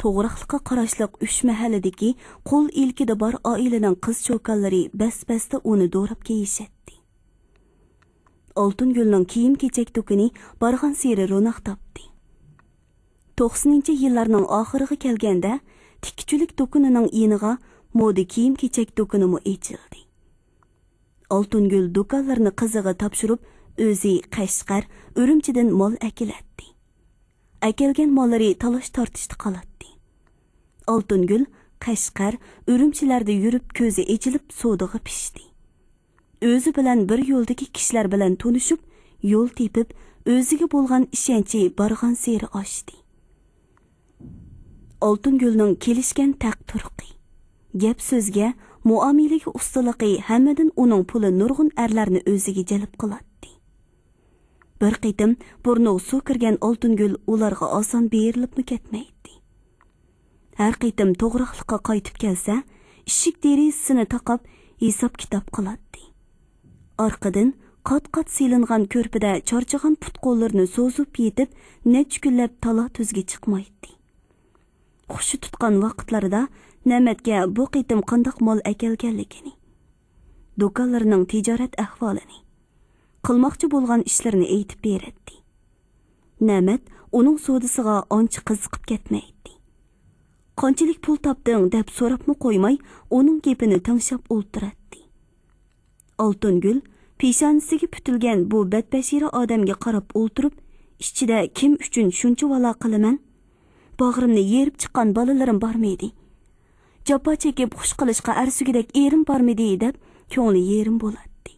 توغراقلىققا قاراشلىق ئۈچ مەھەللىدىكى قول ئىلكىدە بار ئائىلىنىڭ قىز چوكانلىرى بەس-بەستە ئۇنى دوراپ كىيىشەتتى. ئالتۇنگۈلنىڭ كىيىم-كېچەك دۇكىنى بارغانسېرى روناق تاپتى. توقسىنىنچى يىللارنىڭ ئاخىرىغا كەلگەندە، تىككۈچىلىك دۇكىنىنىڭ يېنىغا مودا كىيىم-كېچەك دۇكىنىمۇ ئېچىلدى. ئالتۇنگۈل دۇكانلىرىنى قىزىغا تاپشۇرۇپ، ئۆزى قەشقەر، ئۈرۈمچىدىن مال ئەكېلەتتى. ئەكەلگەن ماللىرى تالاش-تارتىشتا قالاتتى. ئالتۇنگۈل قەشقەر، ئۈرۈمچىلەردە يۈرۈپ، كۆزى ئېچىلىپ سودىغا پىشتى. ئۆزى بىلەن بىر يولدىكى كىشىلەر بىلەن تونۇشۇپ، يول تېپىپ، ئۆزىگە بولغان ئىشەنچى بارغانسېرى ئاشتى. ئالتۇنگۈلنىڭ كېلىشكەن تەق تۇرقى، گەپ سۆزگە، مۇئامىلىگە ئۇستىلىقى ھەممىدىن ئۇنىڭ پۇلى نۇرغۇن ئەرلەرنى ئۆزىگە جەلپ قىلاتتى. بىر قېتىم بۇرنىغا سۇ كىرگەن ئالتۇنگۈل ئۇلارغا ئاسان بېرىلىپمۇ كەتمەيتتى. ھەر قېتىم توغراقلىققا قايتىپ كەلسە، ئىشىك دېرىزىسىنى تاقاپ ھېساب-كىتاب قىلاتتى. ئارقىدىن قات-قات سېلىنغان كۆرپىدە چارچىغان پۇت-قوللىرىنى سوزۇپ يېتىپ، نەچچە كۈنلەپ تالا-تۈزگە چىقمايتتى. خۇشى تۇتقان ۋاقىتلىرىدا نەمەتكە بۇ قېتىم قانداق مال ئەكەلگەنلىكىنى، دۇكانلىرىنىڭ تىجارەت ئەھۋالىنى، قىلماقچى بولغان ئىشلىرىنى ئېيتىپ بېرەتتى. نەمەت ئۇنىڭ سودىسىغا ئانچە قىزىقىپ كەتمەيتتى. «قانچىلىك پۇل تاپتىڭ؟» دەپ سوراپمۇ قويماي، ئۇنىڭ گېپىنى تىڭشاپ ئولتۇراتتى. ئالتۇنگۈل پېشانىسىگە پۈتۈلگەن بۇ بەتبەشىرە ئادەمگە قاراپ ئولتۇرۇپ، ئىچىدە كىم ئۈچۈن شۇنچىۋالا قىلىمەن؟ باغرىمنى يېرىپ چىققان بالىلىرىم بارمىدى؟ جاپا چېكىپ خۇش قىلىشقا ئەرزىگۈدەك ئېرىم بارمىدى؟ دەپ كۆڭلى يېرىم بولاتتى.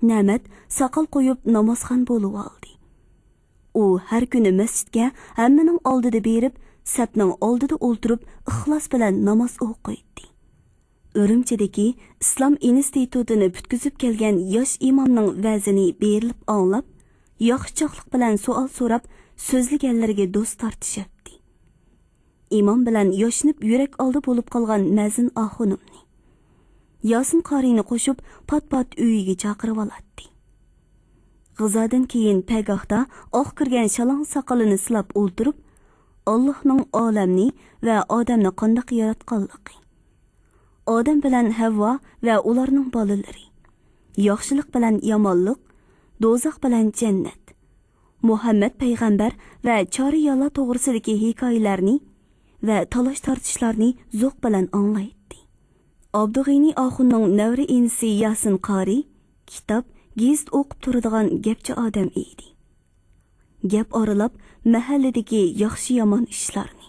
نەمەت ساقال قويۇپ نامازخان بولۇۋالدى. ئۇ ھەر كۈنى مەسچىتكە ھەممىنىڭ ئالدىدا بېرىپ، سەپنىڭ ئالدىدا ئولتۇرۇپ، ئىخلاس بىلەن ناماز ئوقۇيتتى. ئۈرۈمچىدىكى ئىسلام ئىنستىتۇتىنى پۈتكۈزۈپ كەلگەن ياش ئىمامنىڭ ۋەزىنى بېرىلىپ ئاڭلاپ، ياخشىچاقلىق بىلەن سوئال سوراپ، سۆزلىگەنلىرىگە دوست تارتىشاتتى. ئىمام بىلەن ياشىنىپ يۈرەك ئالدى بولۇپ قالغان مەزىن ئاخۇنۇمنى، ياسىن قارىينى قوشۇپ، پات-پات ئۆيىگە چاقىرىۋالاتتى. غىزادىن كېيىن پەگاھتا ئاق كىرگەن شالاڭ ساقىلىنى سىلاپ ئولتۇرۇپ، ئاللاھنىڭ ئالەمنى ۋە ئادەمنى قانداق ياراتقانلىقى، ئادەم بىلەن ھەۋۋا ۋە ئۇلارنىڭ بالىلىرى، ياخشىلىق بىلەن يامانلىق، دوزاخ بىلەن جەننەت، مۇھەممەد پەيغەمبەر ۋە چارىيالار توغرىسىدىكى ھېكايىلەرنى ۋە تالاش-تارتىشلارنى زوق بىلەن ئاڭلايتتى. ئابدۇغېنى ئاخۇننىڭ نەۋرە ئىنىسى ياسىن قارى كىتاب، گېزىت ئوقۇپ تۇرىدىغان گەپچى ئادەم ئىدى. گەپ ئارىلاپ مەھەللىدىكى ياخشى-يامان ئىشلارنى،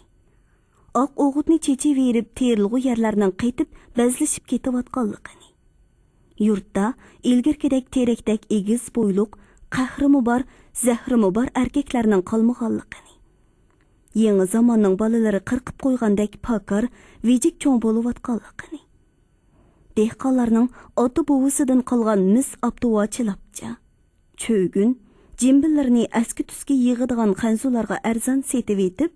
ئاق ئوغۇتنى چېچىۋېرىپ تېرىلغۇ يەرلەرنىڭ قېتىپ بەزلىشىپ كېتىۋاتقانلىقىنى، يۇرتتا ئىلگىرىكىدەك تېرەكتەك ئېگىز بويلۇق، قەھرىمۇ بار، زەھرىمۇ بار ئەركەكلەرنىڭ قالمىغانلىقىنى، يېڭى زاماننىڭ بالىلىرى قىرقىپ قويغاندەك پاكار، ۋىجىك چوڭ بولۇۋاتقانلىقىنى، دېھقانلارنىڭ ئاتا-بوۋىسىدىن قالغان مىس ئاپتۇۋا چىلاپچا، چۆگۈن، جىمبىللىرىنى ئەسكى-تۈسكى يىغىدىغان خەنزۇلارغا ئەرزان سېتىۋېتىپ،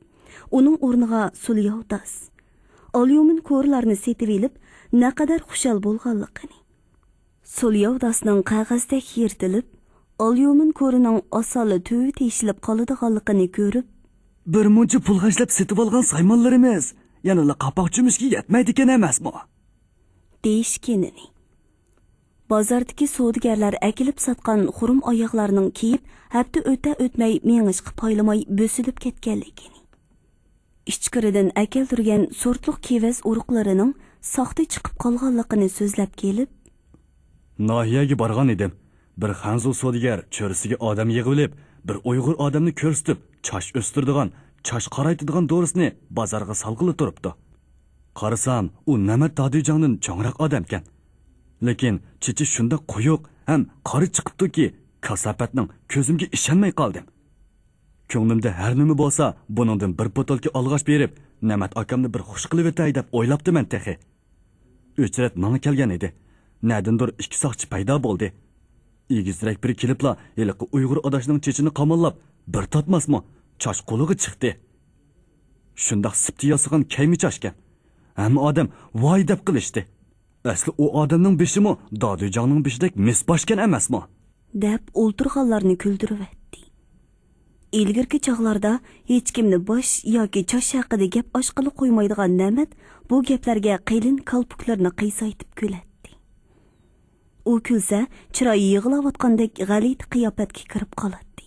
ئۇنىڭ ئورنىغا سولياۋداس، ئاليۇمىن كورىلارنى سېتىۋېلىپ، نەقەدەر خۇشال بولغانلىقىنى، سولياۋداسنىڭ قەغەزدەك يىرتىلىپ، ئاليۇمىن كورىنىڭ ئاسانلا تۈۋى تېشىلىپ قالىدىغانلىقىنى كۆرۈپ، بىر مۇنچە پۇل خەجلەپ سېتىۋالغان سايمانلىرىمىز يەنىلا قاپاق چۆمۈچكە يەتمەيدىكەن ئەمەسمۇ؟ دېيىشكىنىنى، بازاردىكى سودىگەرلەر ئەكېلىپ ساتقان خۇرۇم ئاياغلارنىڭ كېيىپ، ھەپتە ئۆتە-ئۆتمەي مېڭىشقا پايلىماي بۆسۈلۈپ كەتكەنلىكىنى، ئىچكىرىدىن ئەكەلدۈرگەن سورتلۇق كېۋەز ئۇرۇقلىرىنىڭ ساختا چىقىپ قالغانلىقىنى سۆزلەپ كېلىپ، ناھىيەگە بارغان ئىدىم. بىر خەنزۇ سودىگەر چۆرىسىگە ئادەم يىغىۋېلىپ، بىر ئۇيغۇر ئادەمنى كۆرسىتىپ، چاچ ئۆستۈرىدىغان، چاچ قارايتىدىغان دورىسىنى بازارغا سالغىلى تۇرۇپتۇ. قارىسام، ئۇ نەمەت دادۈيجاڭدىن چوڭراق ئادەمكەن. لېكىن چېچى شۇنداق قويۇق ھەم قارا چىقىپتۇكى، كاساپەتنىڭ كۆزۈمگە ئىشەنمەي قالدىم. كۆڭلۈمدە ھەر نېمە بولسا، بۇنىڭدىن بىر بوتۇلكا ئالغاچ بېرىپ، نەمەت ئاكامنى بىر خۇش قىلىۋېتەي دەپ ئويلاپتىمەن تېخى. ئۆچرەت ماڭا كەلگەن ئىدى. نەدىندۇر ئىككى ساقچى پەيدا بولدى. ئېگىزرەك بىرى كېلىپلا ھېلىقى ئۇيغۇر ئاداشنىڭ چېچىنى قاماللاپ، بىر تارتماسمۇ، چاچ قولىغا چىقتى. شۇنداق سىپتا ياسىغان كەيمە چاچكەن. ھەممە ئادەم ۋاي دەپ قىلىشتى. ئەسلى ئۇ ئادەمنىڭ بېشىمۇ دادۈيجاڭنىڭ بېشىدەك مىس باشكەن ئەمەسمۇ؟ دەپ ئولتۇرغانلارنى كۈلدۈرۈۋەتتى. ئىلگىرىكى چاغلاردا ھېچكىمنى باش ياكى چاچ ھەققىدە گەپ ئاچقىلى قويمايدىغان نەمەت بۇ گەپلەرگە قېلىن كالپۇكلىرىنى قىيسايتىپ كۈلەتتى. ئۇ كۈلسە، چىرايى يىغلاۋاتقاندەك غەلىتە قىياپەتكە كىرىپ قالاتتى.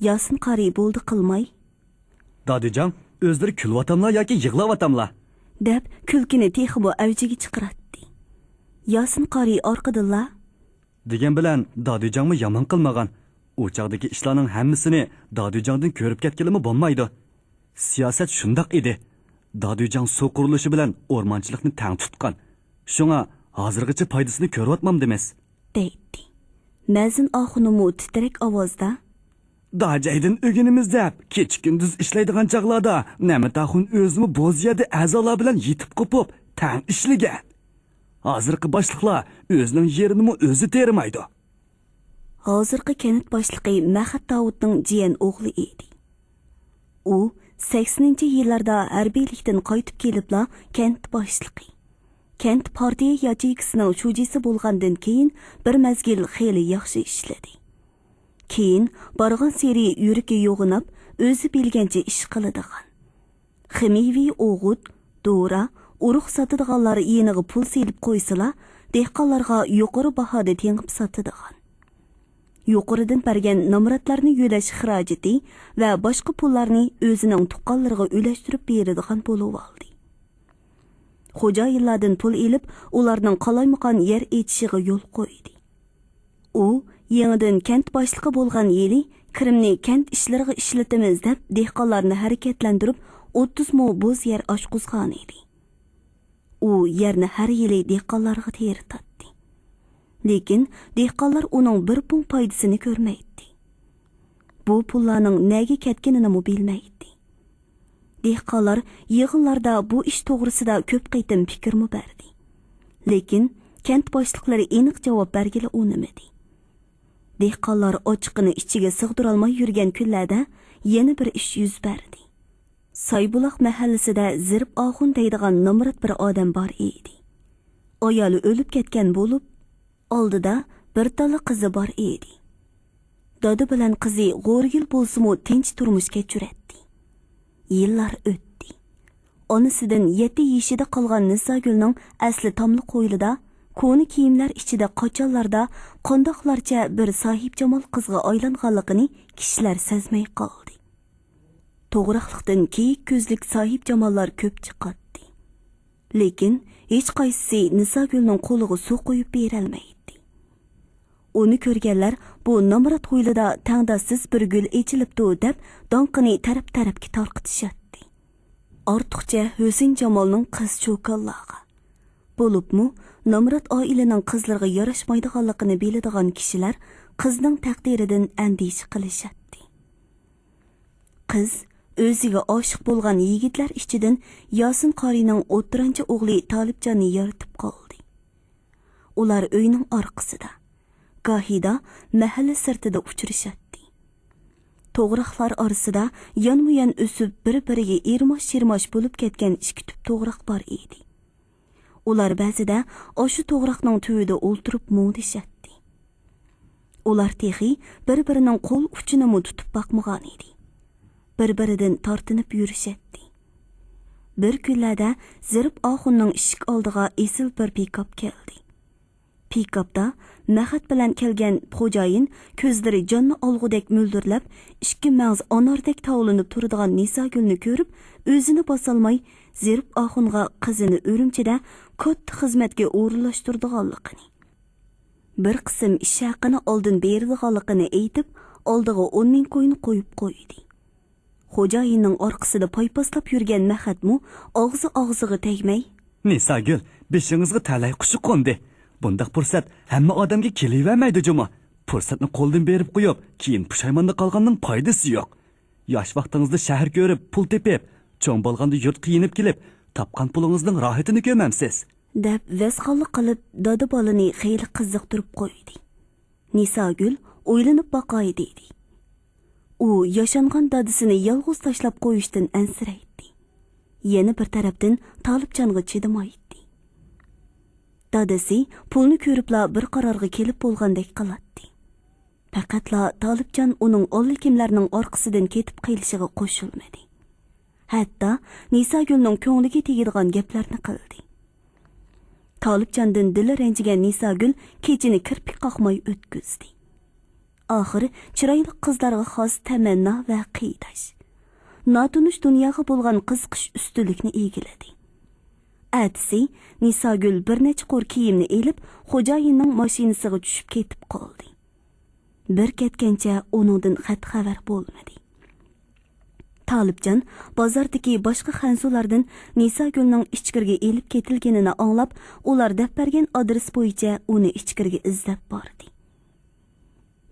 ياسىن قارى بولدى قىلماي، دادۈيجاڭ، ئۆزلىرى كۈلۈۋاتاملا ياكى يىغلاۋاتاملا؟ دەپ كۈلكىنى تېخىمۇ ئەۋجىگە چىقىراتتى. ياسىن قارى ئارقىدىنلا، دېگەن بىلەن دادۈيجاڭمۇ يامان قىلمىغان. ئۇ چاغدىكى ئىشلارنىڭ ھەممىسىنى دادۈيجاڭدىن كۆرۈپ كەتكىلىمۇ بولمايدۇ. سىياسەت شۇنداق ئىدى. دادۈيجاڭ سۇ قۇرۇلۇشى بىلەن ئورمانچىلىقنى تەڭ تۇتقان. شۇڭا ھازىرغىچە پايدىسىنى كۆرۈۋاتمامدىمىز؟ دەيتتى. مەزىن ئاخۇنىمۇ تىترەك ئاۋازدا، داجايدىن ئۆگىنىمىز دەپ، كېچە-كۈندۈز ئىشلەيدىغان چاغلاردا نەمەت ئاخۇن ئۆزىمۇ بوز يەردە ئەزالار بىلەن يېتىپ قوپۇپ، تەڭ ئىشلىگەن. ھازىرقى باشلىقلار ئۆزىنىڭ يېرىنىمۇ ئۆزى تېرىمايدۇ. ھازىرقى كەنت باشلىقى مەخەت داۋۇتنىڭ جىيەن ئوغلى ئىدى. ئۇ سەكسىنىنچى يىللاردا ھەربىيلىكتىن قايتىپ كېلىپلا كەنت باشلىقى، كەنت پارتىيە ياچېيكىسىنىڭ شۇجىسى بولغاندىن كېيىن بىر مەزگىل خېلى ياخشى ئىشلىدى. كېيىن بارغانسېرى يۈرىكى يوغىناپ، ئۆزى بىلگەنچە ئىش قىلىدىغان، خىمىيىۋى ئوغۇت، دورا، ئۇرۇق ساتىدىغانلار يېنىغا پۇل سېلىپ قويسىلا، دېھقانلارغا يۇقىرى باھادا تېڭىپ ساتىدىغان، يۇقىرىدىن بەرگەن نامراتلارنى يۆلەش خىراجىتى ۋە باشقا پۇللارنى ئۆزىنىڭ تۇغقانلىرىغا ئۈلەشتۈرۈپ بېرىدىغان بولۇۋالدى. خوجايىنلاردىن پۇل ئېلىپ، ئۇلارنىڭ قالايمىقان يەر ئېچىشىغا يول قويدى. ئۇ يېڭىدىن كەنت باشلىقى بولغان يىلى كىرىمنى كەنت ئىشلىرىغا ئىشلىتىمىز دەپ، دېھقانلارنى ھەرىكەتلەندۈرۈپ، ئوتتۇز مو بوز يەر ئاچقۇزغانىدى. ئۇ يەرنى ھەر يىلى دېھقانلارغا تېرىتاتتى. لېكىن دېھقانلار ئۇنىڭ بىر پۇڭ پايدىسىنى كۆرمەيتتى. بۇ پۇللارنىڭ نەگە كەتكىنىنىمۇ بىلمەيتتى. دېھقانلار يىغىنلاردا بۇ ئىش توغرىسىدا كۆپ قېتىم پىكىرمۇ بەردى. لېكىن كەنت باشلىقلىرى ئېنىق جاۋاب بەرگىلى ئۇنىمىدى. دېھقانلار ئاچچىقىنى ئىچىگە سىغدۇرالماي يۈرگەن كۈنلەردە يەنە بىر ئىش يۈز بەردى. سايبۇلاق مەھەللىسىدە زېرىپ ئاخۇن دەيدىغان نامرات بىر ئادەم بار ئىدى. ئايالى ئۆلۈپ كەتكەن بولۇپ، ئالدىدا بىر تالا قىزى بار ئىدى. دادا بىلەن قىزى غورىگىل بولسىمۇ تىنچ تۇرمۇش كەچۈرەتتى. يىللار ئۆتتى. ئانىسىدىن يەتتە يېشىدا قالغان نىساگۈلنىڭ ئەسلى تاملىق ھويلىدا، كونا كىيىملەر ئىچىدە قاچانلاردا، قانداقلارچە بىر ساھىبجامال قىزغا ئايلانغانلىقىنى كىشىلەر سەزمەي قالدى. توغراقلىقتىن كېيىك كۆزلۈك ساھىبجاماللار كۆپ چىقاتتى. لېكىن ھېچقايسىسى نىساگۈلنىڭ قولىغا سۇ قۇيۇپ بېرەلمەيتتى. ئۇنى كۆرگەنلەر بۇ نامرات ھويلىدا تەڭداشسىز بىر گۈل ئېچىلىپتۇ دەپ، داڭقىنى تەرەپ-تەرەپكە تارقىتىشاتتى. ئارتۇقچە ھۆسنجامالنىڭ قىز چوكانلارغا، بولۇپمۇ نامرات ئائىلىنىڭ قىزلىرىغا ياراشمايدىغانلىقىنى بىلىدىغان كىشىلەر قىزنىڭ تەقدىرىدىن ئەندىشە قىلىشاتتى. قىز ئۆزىگە ئاشىق بولغان يىگىتلەر ئىچىدىن ياسىن قارىينىڭ ئوتتۇرانچە ئوغلى تالىپجاننى يارىتىپ قالدى. ئۇلار ئۆينىڭ ئارقىسىدا، گاھىدا مەھەللە سىرتىدا ئۇچرىشاتتى. توغراقلار ئارىسىدا يانمۇيان ئۆسۈپ، بىر-بىرىگە ئىرماش-شىرماش بولۇپ كەتكەن ئىككى تۈپ توغراق بار ئىدى. ئۇلار بەزىدە ئاشۇ توغراقنىڭ تۈۋىدە ئولتۇرۇپ مۇڭدىشاتتى. ئۇلار تېخى بىر-بىرىنىڭ قول ئۇچىنىمۇ تۇتۇپ باقمىغانىدى. بىر-بىرىدىن تارتىنىپ يۈرۈشەتتى. بىر كۈنلەردە زېرىپ ئاخۇننىڭ ئىشىك ئالدىغا ئېسىل بىر پىكاپ كەلدى. پىكاپتا مەخەت بىلەن كەلگەن خوجايىن كۆزلىرى جاننى ئالغۇدەك مۆلدۈرلەپ، ئىككى مەڭزى ئاناردەك تاۋلىنىپ تۇرىدىغان نىساگۈلنى كۆرۈپ، ئۆزىنى باسالماي، زېرىپ ئاخۇنغا قىزىنى ئۈرۈمچىدە كاتتا خىزمەتكە ئورۇنلاشتۇرىدىغانلىقىنى، بىر قىسىم ئىش ھەققىنى ئالدىن بېرىدىغانلىقىنى ئېيتىپ، ئالدىغا ئون مىڭ كوينى قويۇپ قويدى. خوجايىننىڭ ئارقىسىدا پايپاسلاپ يۈرگەن مەخەتمۇ ئاغزى ئاغزىغا تەگمەي، نىساگۈل، بېشىڭىزغا تەلەي قۇشى قوندى. بۇنداق پۇرسەت ھەممە ئادەمگە كېلىۋەرمەيدۇ جۇمۇ. پۇرسەتنى قولدىن بېرىپ قويۇپ، كېيىن پۇشايماندا قالغاننىڭ پايدىسى يوق. ياش ۋاقتىڭىزدا شەھەر كۆرۈپ، پۇل تېپىپ، چوڭ بولغاندا يۇرتقا يېنىپ كېلىپ، تاپقان پۇلىڭىزنىڭ راھىتىنى كۆمەمسىز، دەپ ۋەزخانلىق قىلىپ، دادا بالىنى خېلى قىزىقتۇرۇپ قويدى. نىساگۈل ئويلىنىپ باقاي دېدى. ئۇ ياشانغان دادىسىنى يالغۇز تاشلاپ قويۇشتىن ئەنسىرەيتتى. يەنە بىر تەرەپتىن تالىپجانغا چىدىمايتتى. دادىسى پۇلنى كۆرۈپلا بىر قارارغا كېلىپ بولغاندەك قىلاتتى. پەقەتلا تالىپجان ئۇنىڭ ئاللىكىملەرنىڭ ئارقىسىدىن كېتىپ قېلىشىغا قوشۇلمىدى. ھەتتا نىساگۈلنىڭ كۆڭلىگە تېگىدىغان گەپلەرنى قىلدى. تالىپجاندىن دىلى رەنجىگەن نىساگۈل كېچىنى كىرپىك قاقماي ئۆتكۈزدى. ئاخىرى چىرايلىق قىزلارغا خاس تەمەننا ۋە قېيىداش، ناتونۇش دۇنياغا بولغان قىزىقىش ئۈستۈنلۈكنى ئىگىلىدى. ئەتىسى نىساگۈل بىر نەچچە قۇر كىيىمنى ئېلىپ، خوجايىننىڭ ماشىنىسىغا چۈشۈپ كېتىپ قالدى. بىر كەتكەنچە ئۇنىڭدىن خەت-خەۋەر بولمىدى. تالىپجان بازاردىكى باشقا خەنزۇلاردىن نىساگۈلنىڭ ئىچكىرىگە ئېلىپ كېتىلگىنىنى ئاڭلاپ، ئۇلار دەپ بەرگەن ئادرېس بويىچە ئۇنى ئىچكىرىگە ئىزدەپ باردى.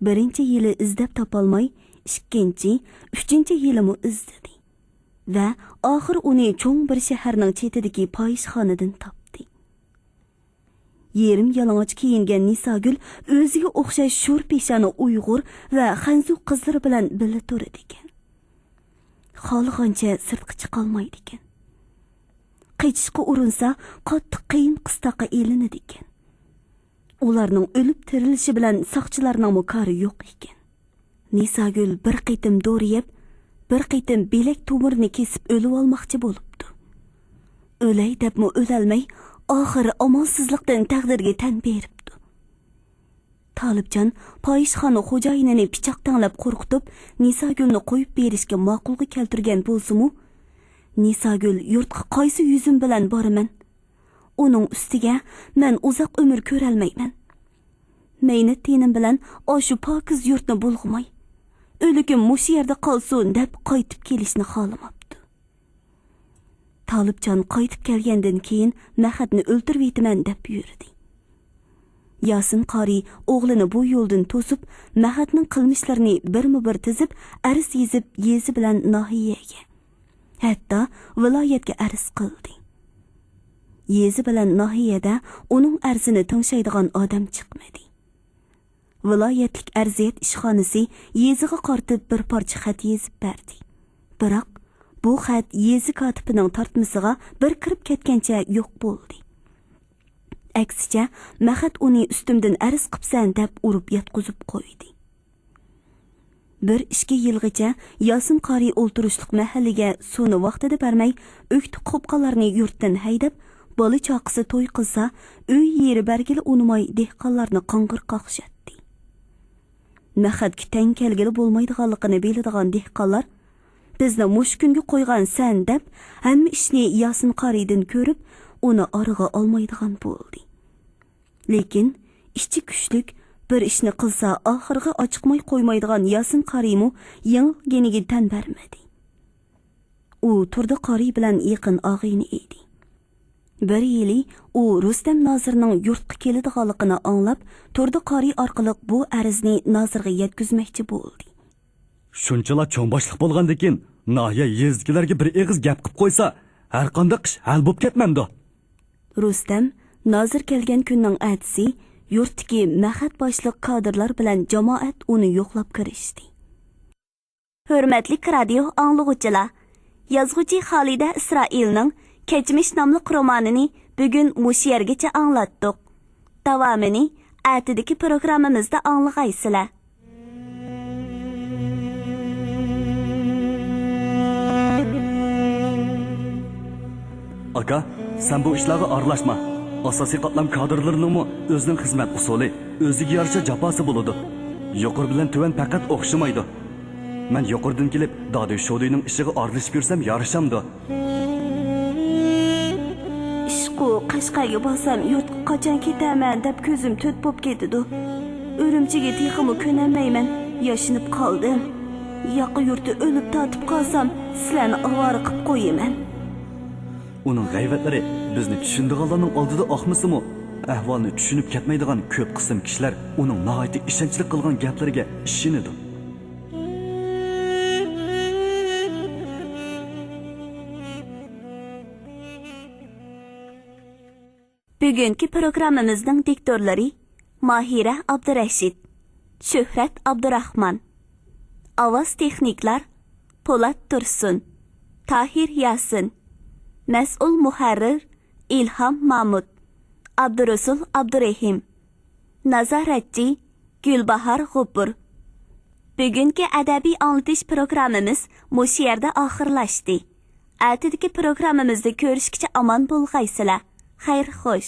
بىرىنچى يىلى ئىزدەپ تاپالماي، ئىككىنچى، ئۈچىنچى يىلىمۇ ئىزدىدى ۋە ئاخىرى ئۇنى چوڭ بىر شەھەرنىڭ چېتىدىكى پاھىشخانىدىن تاپتى. يېرىم يالىڭاچ كىيىنگەن نىساگۈل ئۆزىگە ئوخشاش شور پېشانە ئۇيغۇر ۋە خەنزۇ قىزلىرى بىلەن بىللە تۇرىدىكەن. خالىغانچە سىرتقا چىقالمايدىكەن. قېچىشقا ئۇرۇنسا، قاتتىق قىيىن قىستاققا ئېلىنىدىكەن. ئۇلارنىڭ ئۆلۈپ تىرىلىشى بىلەن ساقچىلارنىڭمۇ كارى يوق ئىكەن. نىساگۈل بىر قېتىم دورا يەپ، بىر قېتىم بىلەك تومۇرىنى كېسىپ ئۆلۈۋالماقچى بولۇپتۇ. ئۆلەي دەپمۇ ئۆلەلمەي، ئاخىرى ئامالسىزلىقتىن تەقدىرگە تەن بېرىپتۇ. تالىپجان پاھىشخانا خوجايىنىنى پىچاق تەڭلەپ قورقۇتۇپ، نىساگۈلنى قويۇپ بېرىشكە ماقۇلغا كەلتۈرگەن بولسىمۇ، نىساگۈل يۇرتقا قايسى يۈزۈم بىلەن بارىمەن؟ ئۇنىڭ ئۈستىگە مەن ئۇزاق ئۆمۈر كۆرەلمەيمەن. مەينەت تېنىم بىلەن ئاشۇ پاكىز يۇرتنى بۇلغىماي، ئۆلۈكۈم مۇشۇ يەردە قالسۇن دەپ قايتىپ كېلىشنى خالىماپتۇ. تالىپجان قايتىپ كەلگەندىن كېيىن مەخەتنى ئۆلتۈرۈۋېتىمەن دەپ يۈردى. ياسىن قارى ئوغلىنى بۇ يولدىن توسۇپ، مەخەتنىڭ قىلمىشلىرىنى بىرمۇ بىر تىزىپ، ئەرز يېزىپ، يېزا بىلەن ناھىيەگە، ھەتتا ۋىلايەتكە ئەرز قىلدى. يېزا بىلەن ناھىيەدە ئۇنىڭ ئەرزىنى تىڭشايدىغان ئادەم چىقمىدى. ۋىلايەتلىك ئەرزىيەت ئىشخانىسى يېزىغا قارىتىپ بىر پارچە خەت يېزىپ بەردى. بىراق، بۇ خەت يېزا كاتىپىنىڭ تارتمىسىغا بىر كىرىپ كەتكەنچە يوق بولدى. ئەكسىچە، مەخەت ئۇنى ئۈستۈمدىن ئەرز قىپسەن دەپ ئۇرۇپ ياتقۇزۇپ قويدى. بىر ئىككى يىلغىچە ياسىن قارى ئولتۇرۇشلۇق مەھەللىگە سۇنى ۋاقتىدا بەرمەي، ئۆكتە قوپقانلارنى يۇرتتىن ھەيدەپ، بالا چاقىسى توي قىلسا، ئۆي يېرى بەرگىلى ئۇنىماي، دېھقانلارنى قاڭغۇر قاقشاتتى. مەخەتكە تەڭ كەلگىلى بولمايدىغانلىقىنى بىلىدىغان دېھقانلار، بىزنى مۇشۇ كۈنگە قويغان سەن دەپ، ھەممە ئىشنى ياسىن قارىيدىن كۆرۈپ، ئۇنى ئارىغا ئالمايدىغان بولدى. لېكىن ئىچى كۈچلۈك، بىر ئىشنى قىلسا ئاخىرىغا ئاچىقماي قويمايدىغان ياسىن قارىيمۇ يېڭىلگىنىگە تەن بەرمىدى. ئۇ تۇردى قارىي بىلەن يېقىن ئاغىنە ئىدى. بىر يىلى ئۇ رۇستەم نازىرنىڭ يۇرتقا كېلىدىغانلىقىنى ئاڭلاپ، تۇردى قارىي ئارقىلىق بۇ ئەرزنى نازىرغا يەتكۈزمەكچى بولدى. شۇنچىلا چوڭ باشلىق بولغاندىكىن، ناھىيە يېزىدىكىلەرگە بىر ئېغىز گەپ قىپ قويسا، ھەرقانداق ئىش ھەل بوپ كەتمەمدۇ؟ رۇستەم نازىر كەلگەن كۈننىڭ ئەتىسى يۇرتتىكى مەخەت باشلىق كادىرلار بىلەن جامائەت ئۇنى يوقلاپ كىرىشتى. ھۆرمەتلىك رادىيو ئاڭلىغۇچىلار، يازغۇچى خالىدە ئىسرائىلنىڭ كەچمىش ناملىق رومانىنى بۈگۈن مۇشۇ يەرگىچە ئاڭلاتتۇق. داۋامىنى ئەتىدىكى پروگراممىمىزدا ئاڭلىغايسىلەر. ئاكا، سەن بۇ ئىشلارغا ئارىلاشما. ئاساسىي قاتلام كادىرلىرىنىڭمۇ ئۆزىنىڭ خىزمەت ئۇسۇلى، ئۆزىگە يارىشا جاپاسى بولىدۇ. يۇقىرى بىلەن تۆۋەن پەقەت ئوخشىمايدۇ. مەن يۇقىرىدىن كېلىپ دادۈي شودۈينىڭ ئىشىغا ئارىلىشىپ يۈرسەم يارىشامدۇ؟ ئىشقۇ، قەشقەرگە بارسام يۇرتقا قاچان كېتەرمەن دەپ كۆزۈم تۆت بوپ كېتىدۇ. ئۈرۈمچىگە تېخىمۇ كۆنەلمەيمەن، ياشىنىپ قالدىم. ياقا يۇرتتا ئۆلۈپ تارتىپ قالسام، سىلەرنى ئاۋارە قىپ قويىمەن. ئۇنىڭ غەيۋەتلىرى بىزنى چۈشىنىدىغانلارنىڭ ئالدىدا ئاقمىسىمۇ، ئەھۋالنى چۈشىنىپ كەتمەيدىغان كۆپ قىسىم كىشىلەر ئۇنىڭ ناھايىتى ئىشەنچلىك قىلغان گەپلىرىگە ئىشىنىدۇ. بۈگۈنكى پروگراممىمىزنىڭ دىكتورلىرى ماھىرە ئابدۇرەشىت، شۆھرەت ئابدۇراخمان. ئاۋاز تېخنىكلار پولات تۇرسۇن، تاھىر ياسىن. مەسئۇل مۇھەررىر ئىلھام مامۇت، ئابدۇرۇسۇل ئابدۇرېھىم. نازارەتچى گۈلباھار غوپۇر. بۈگۈنكى ئەدەبىي ئاڭلىتىش پروگراممىمىز مۇشۇ يەردە ئاخىرلاشتى. ئەتىدىكى پروگراممىمىزدا كۆرۈشكىچە ئامان بولغايسىلەر. خەير خوش.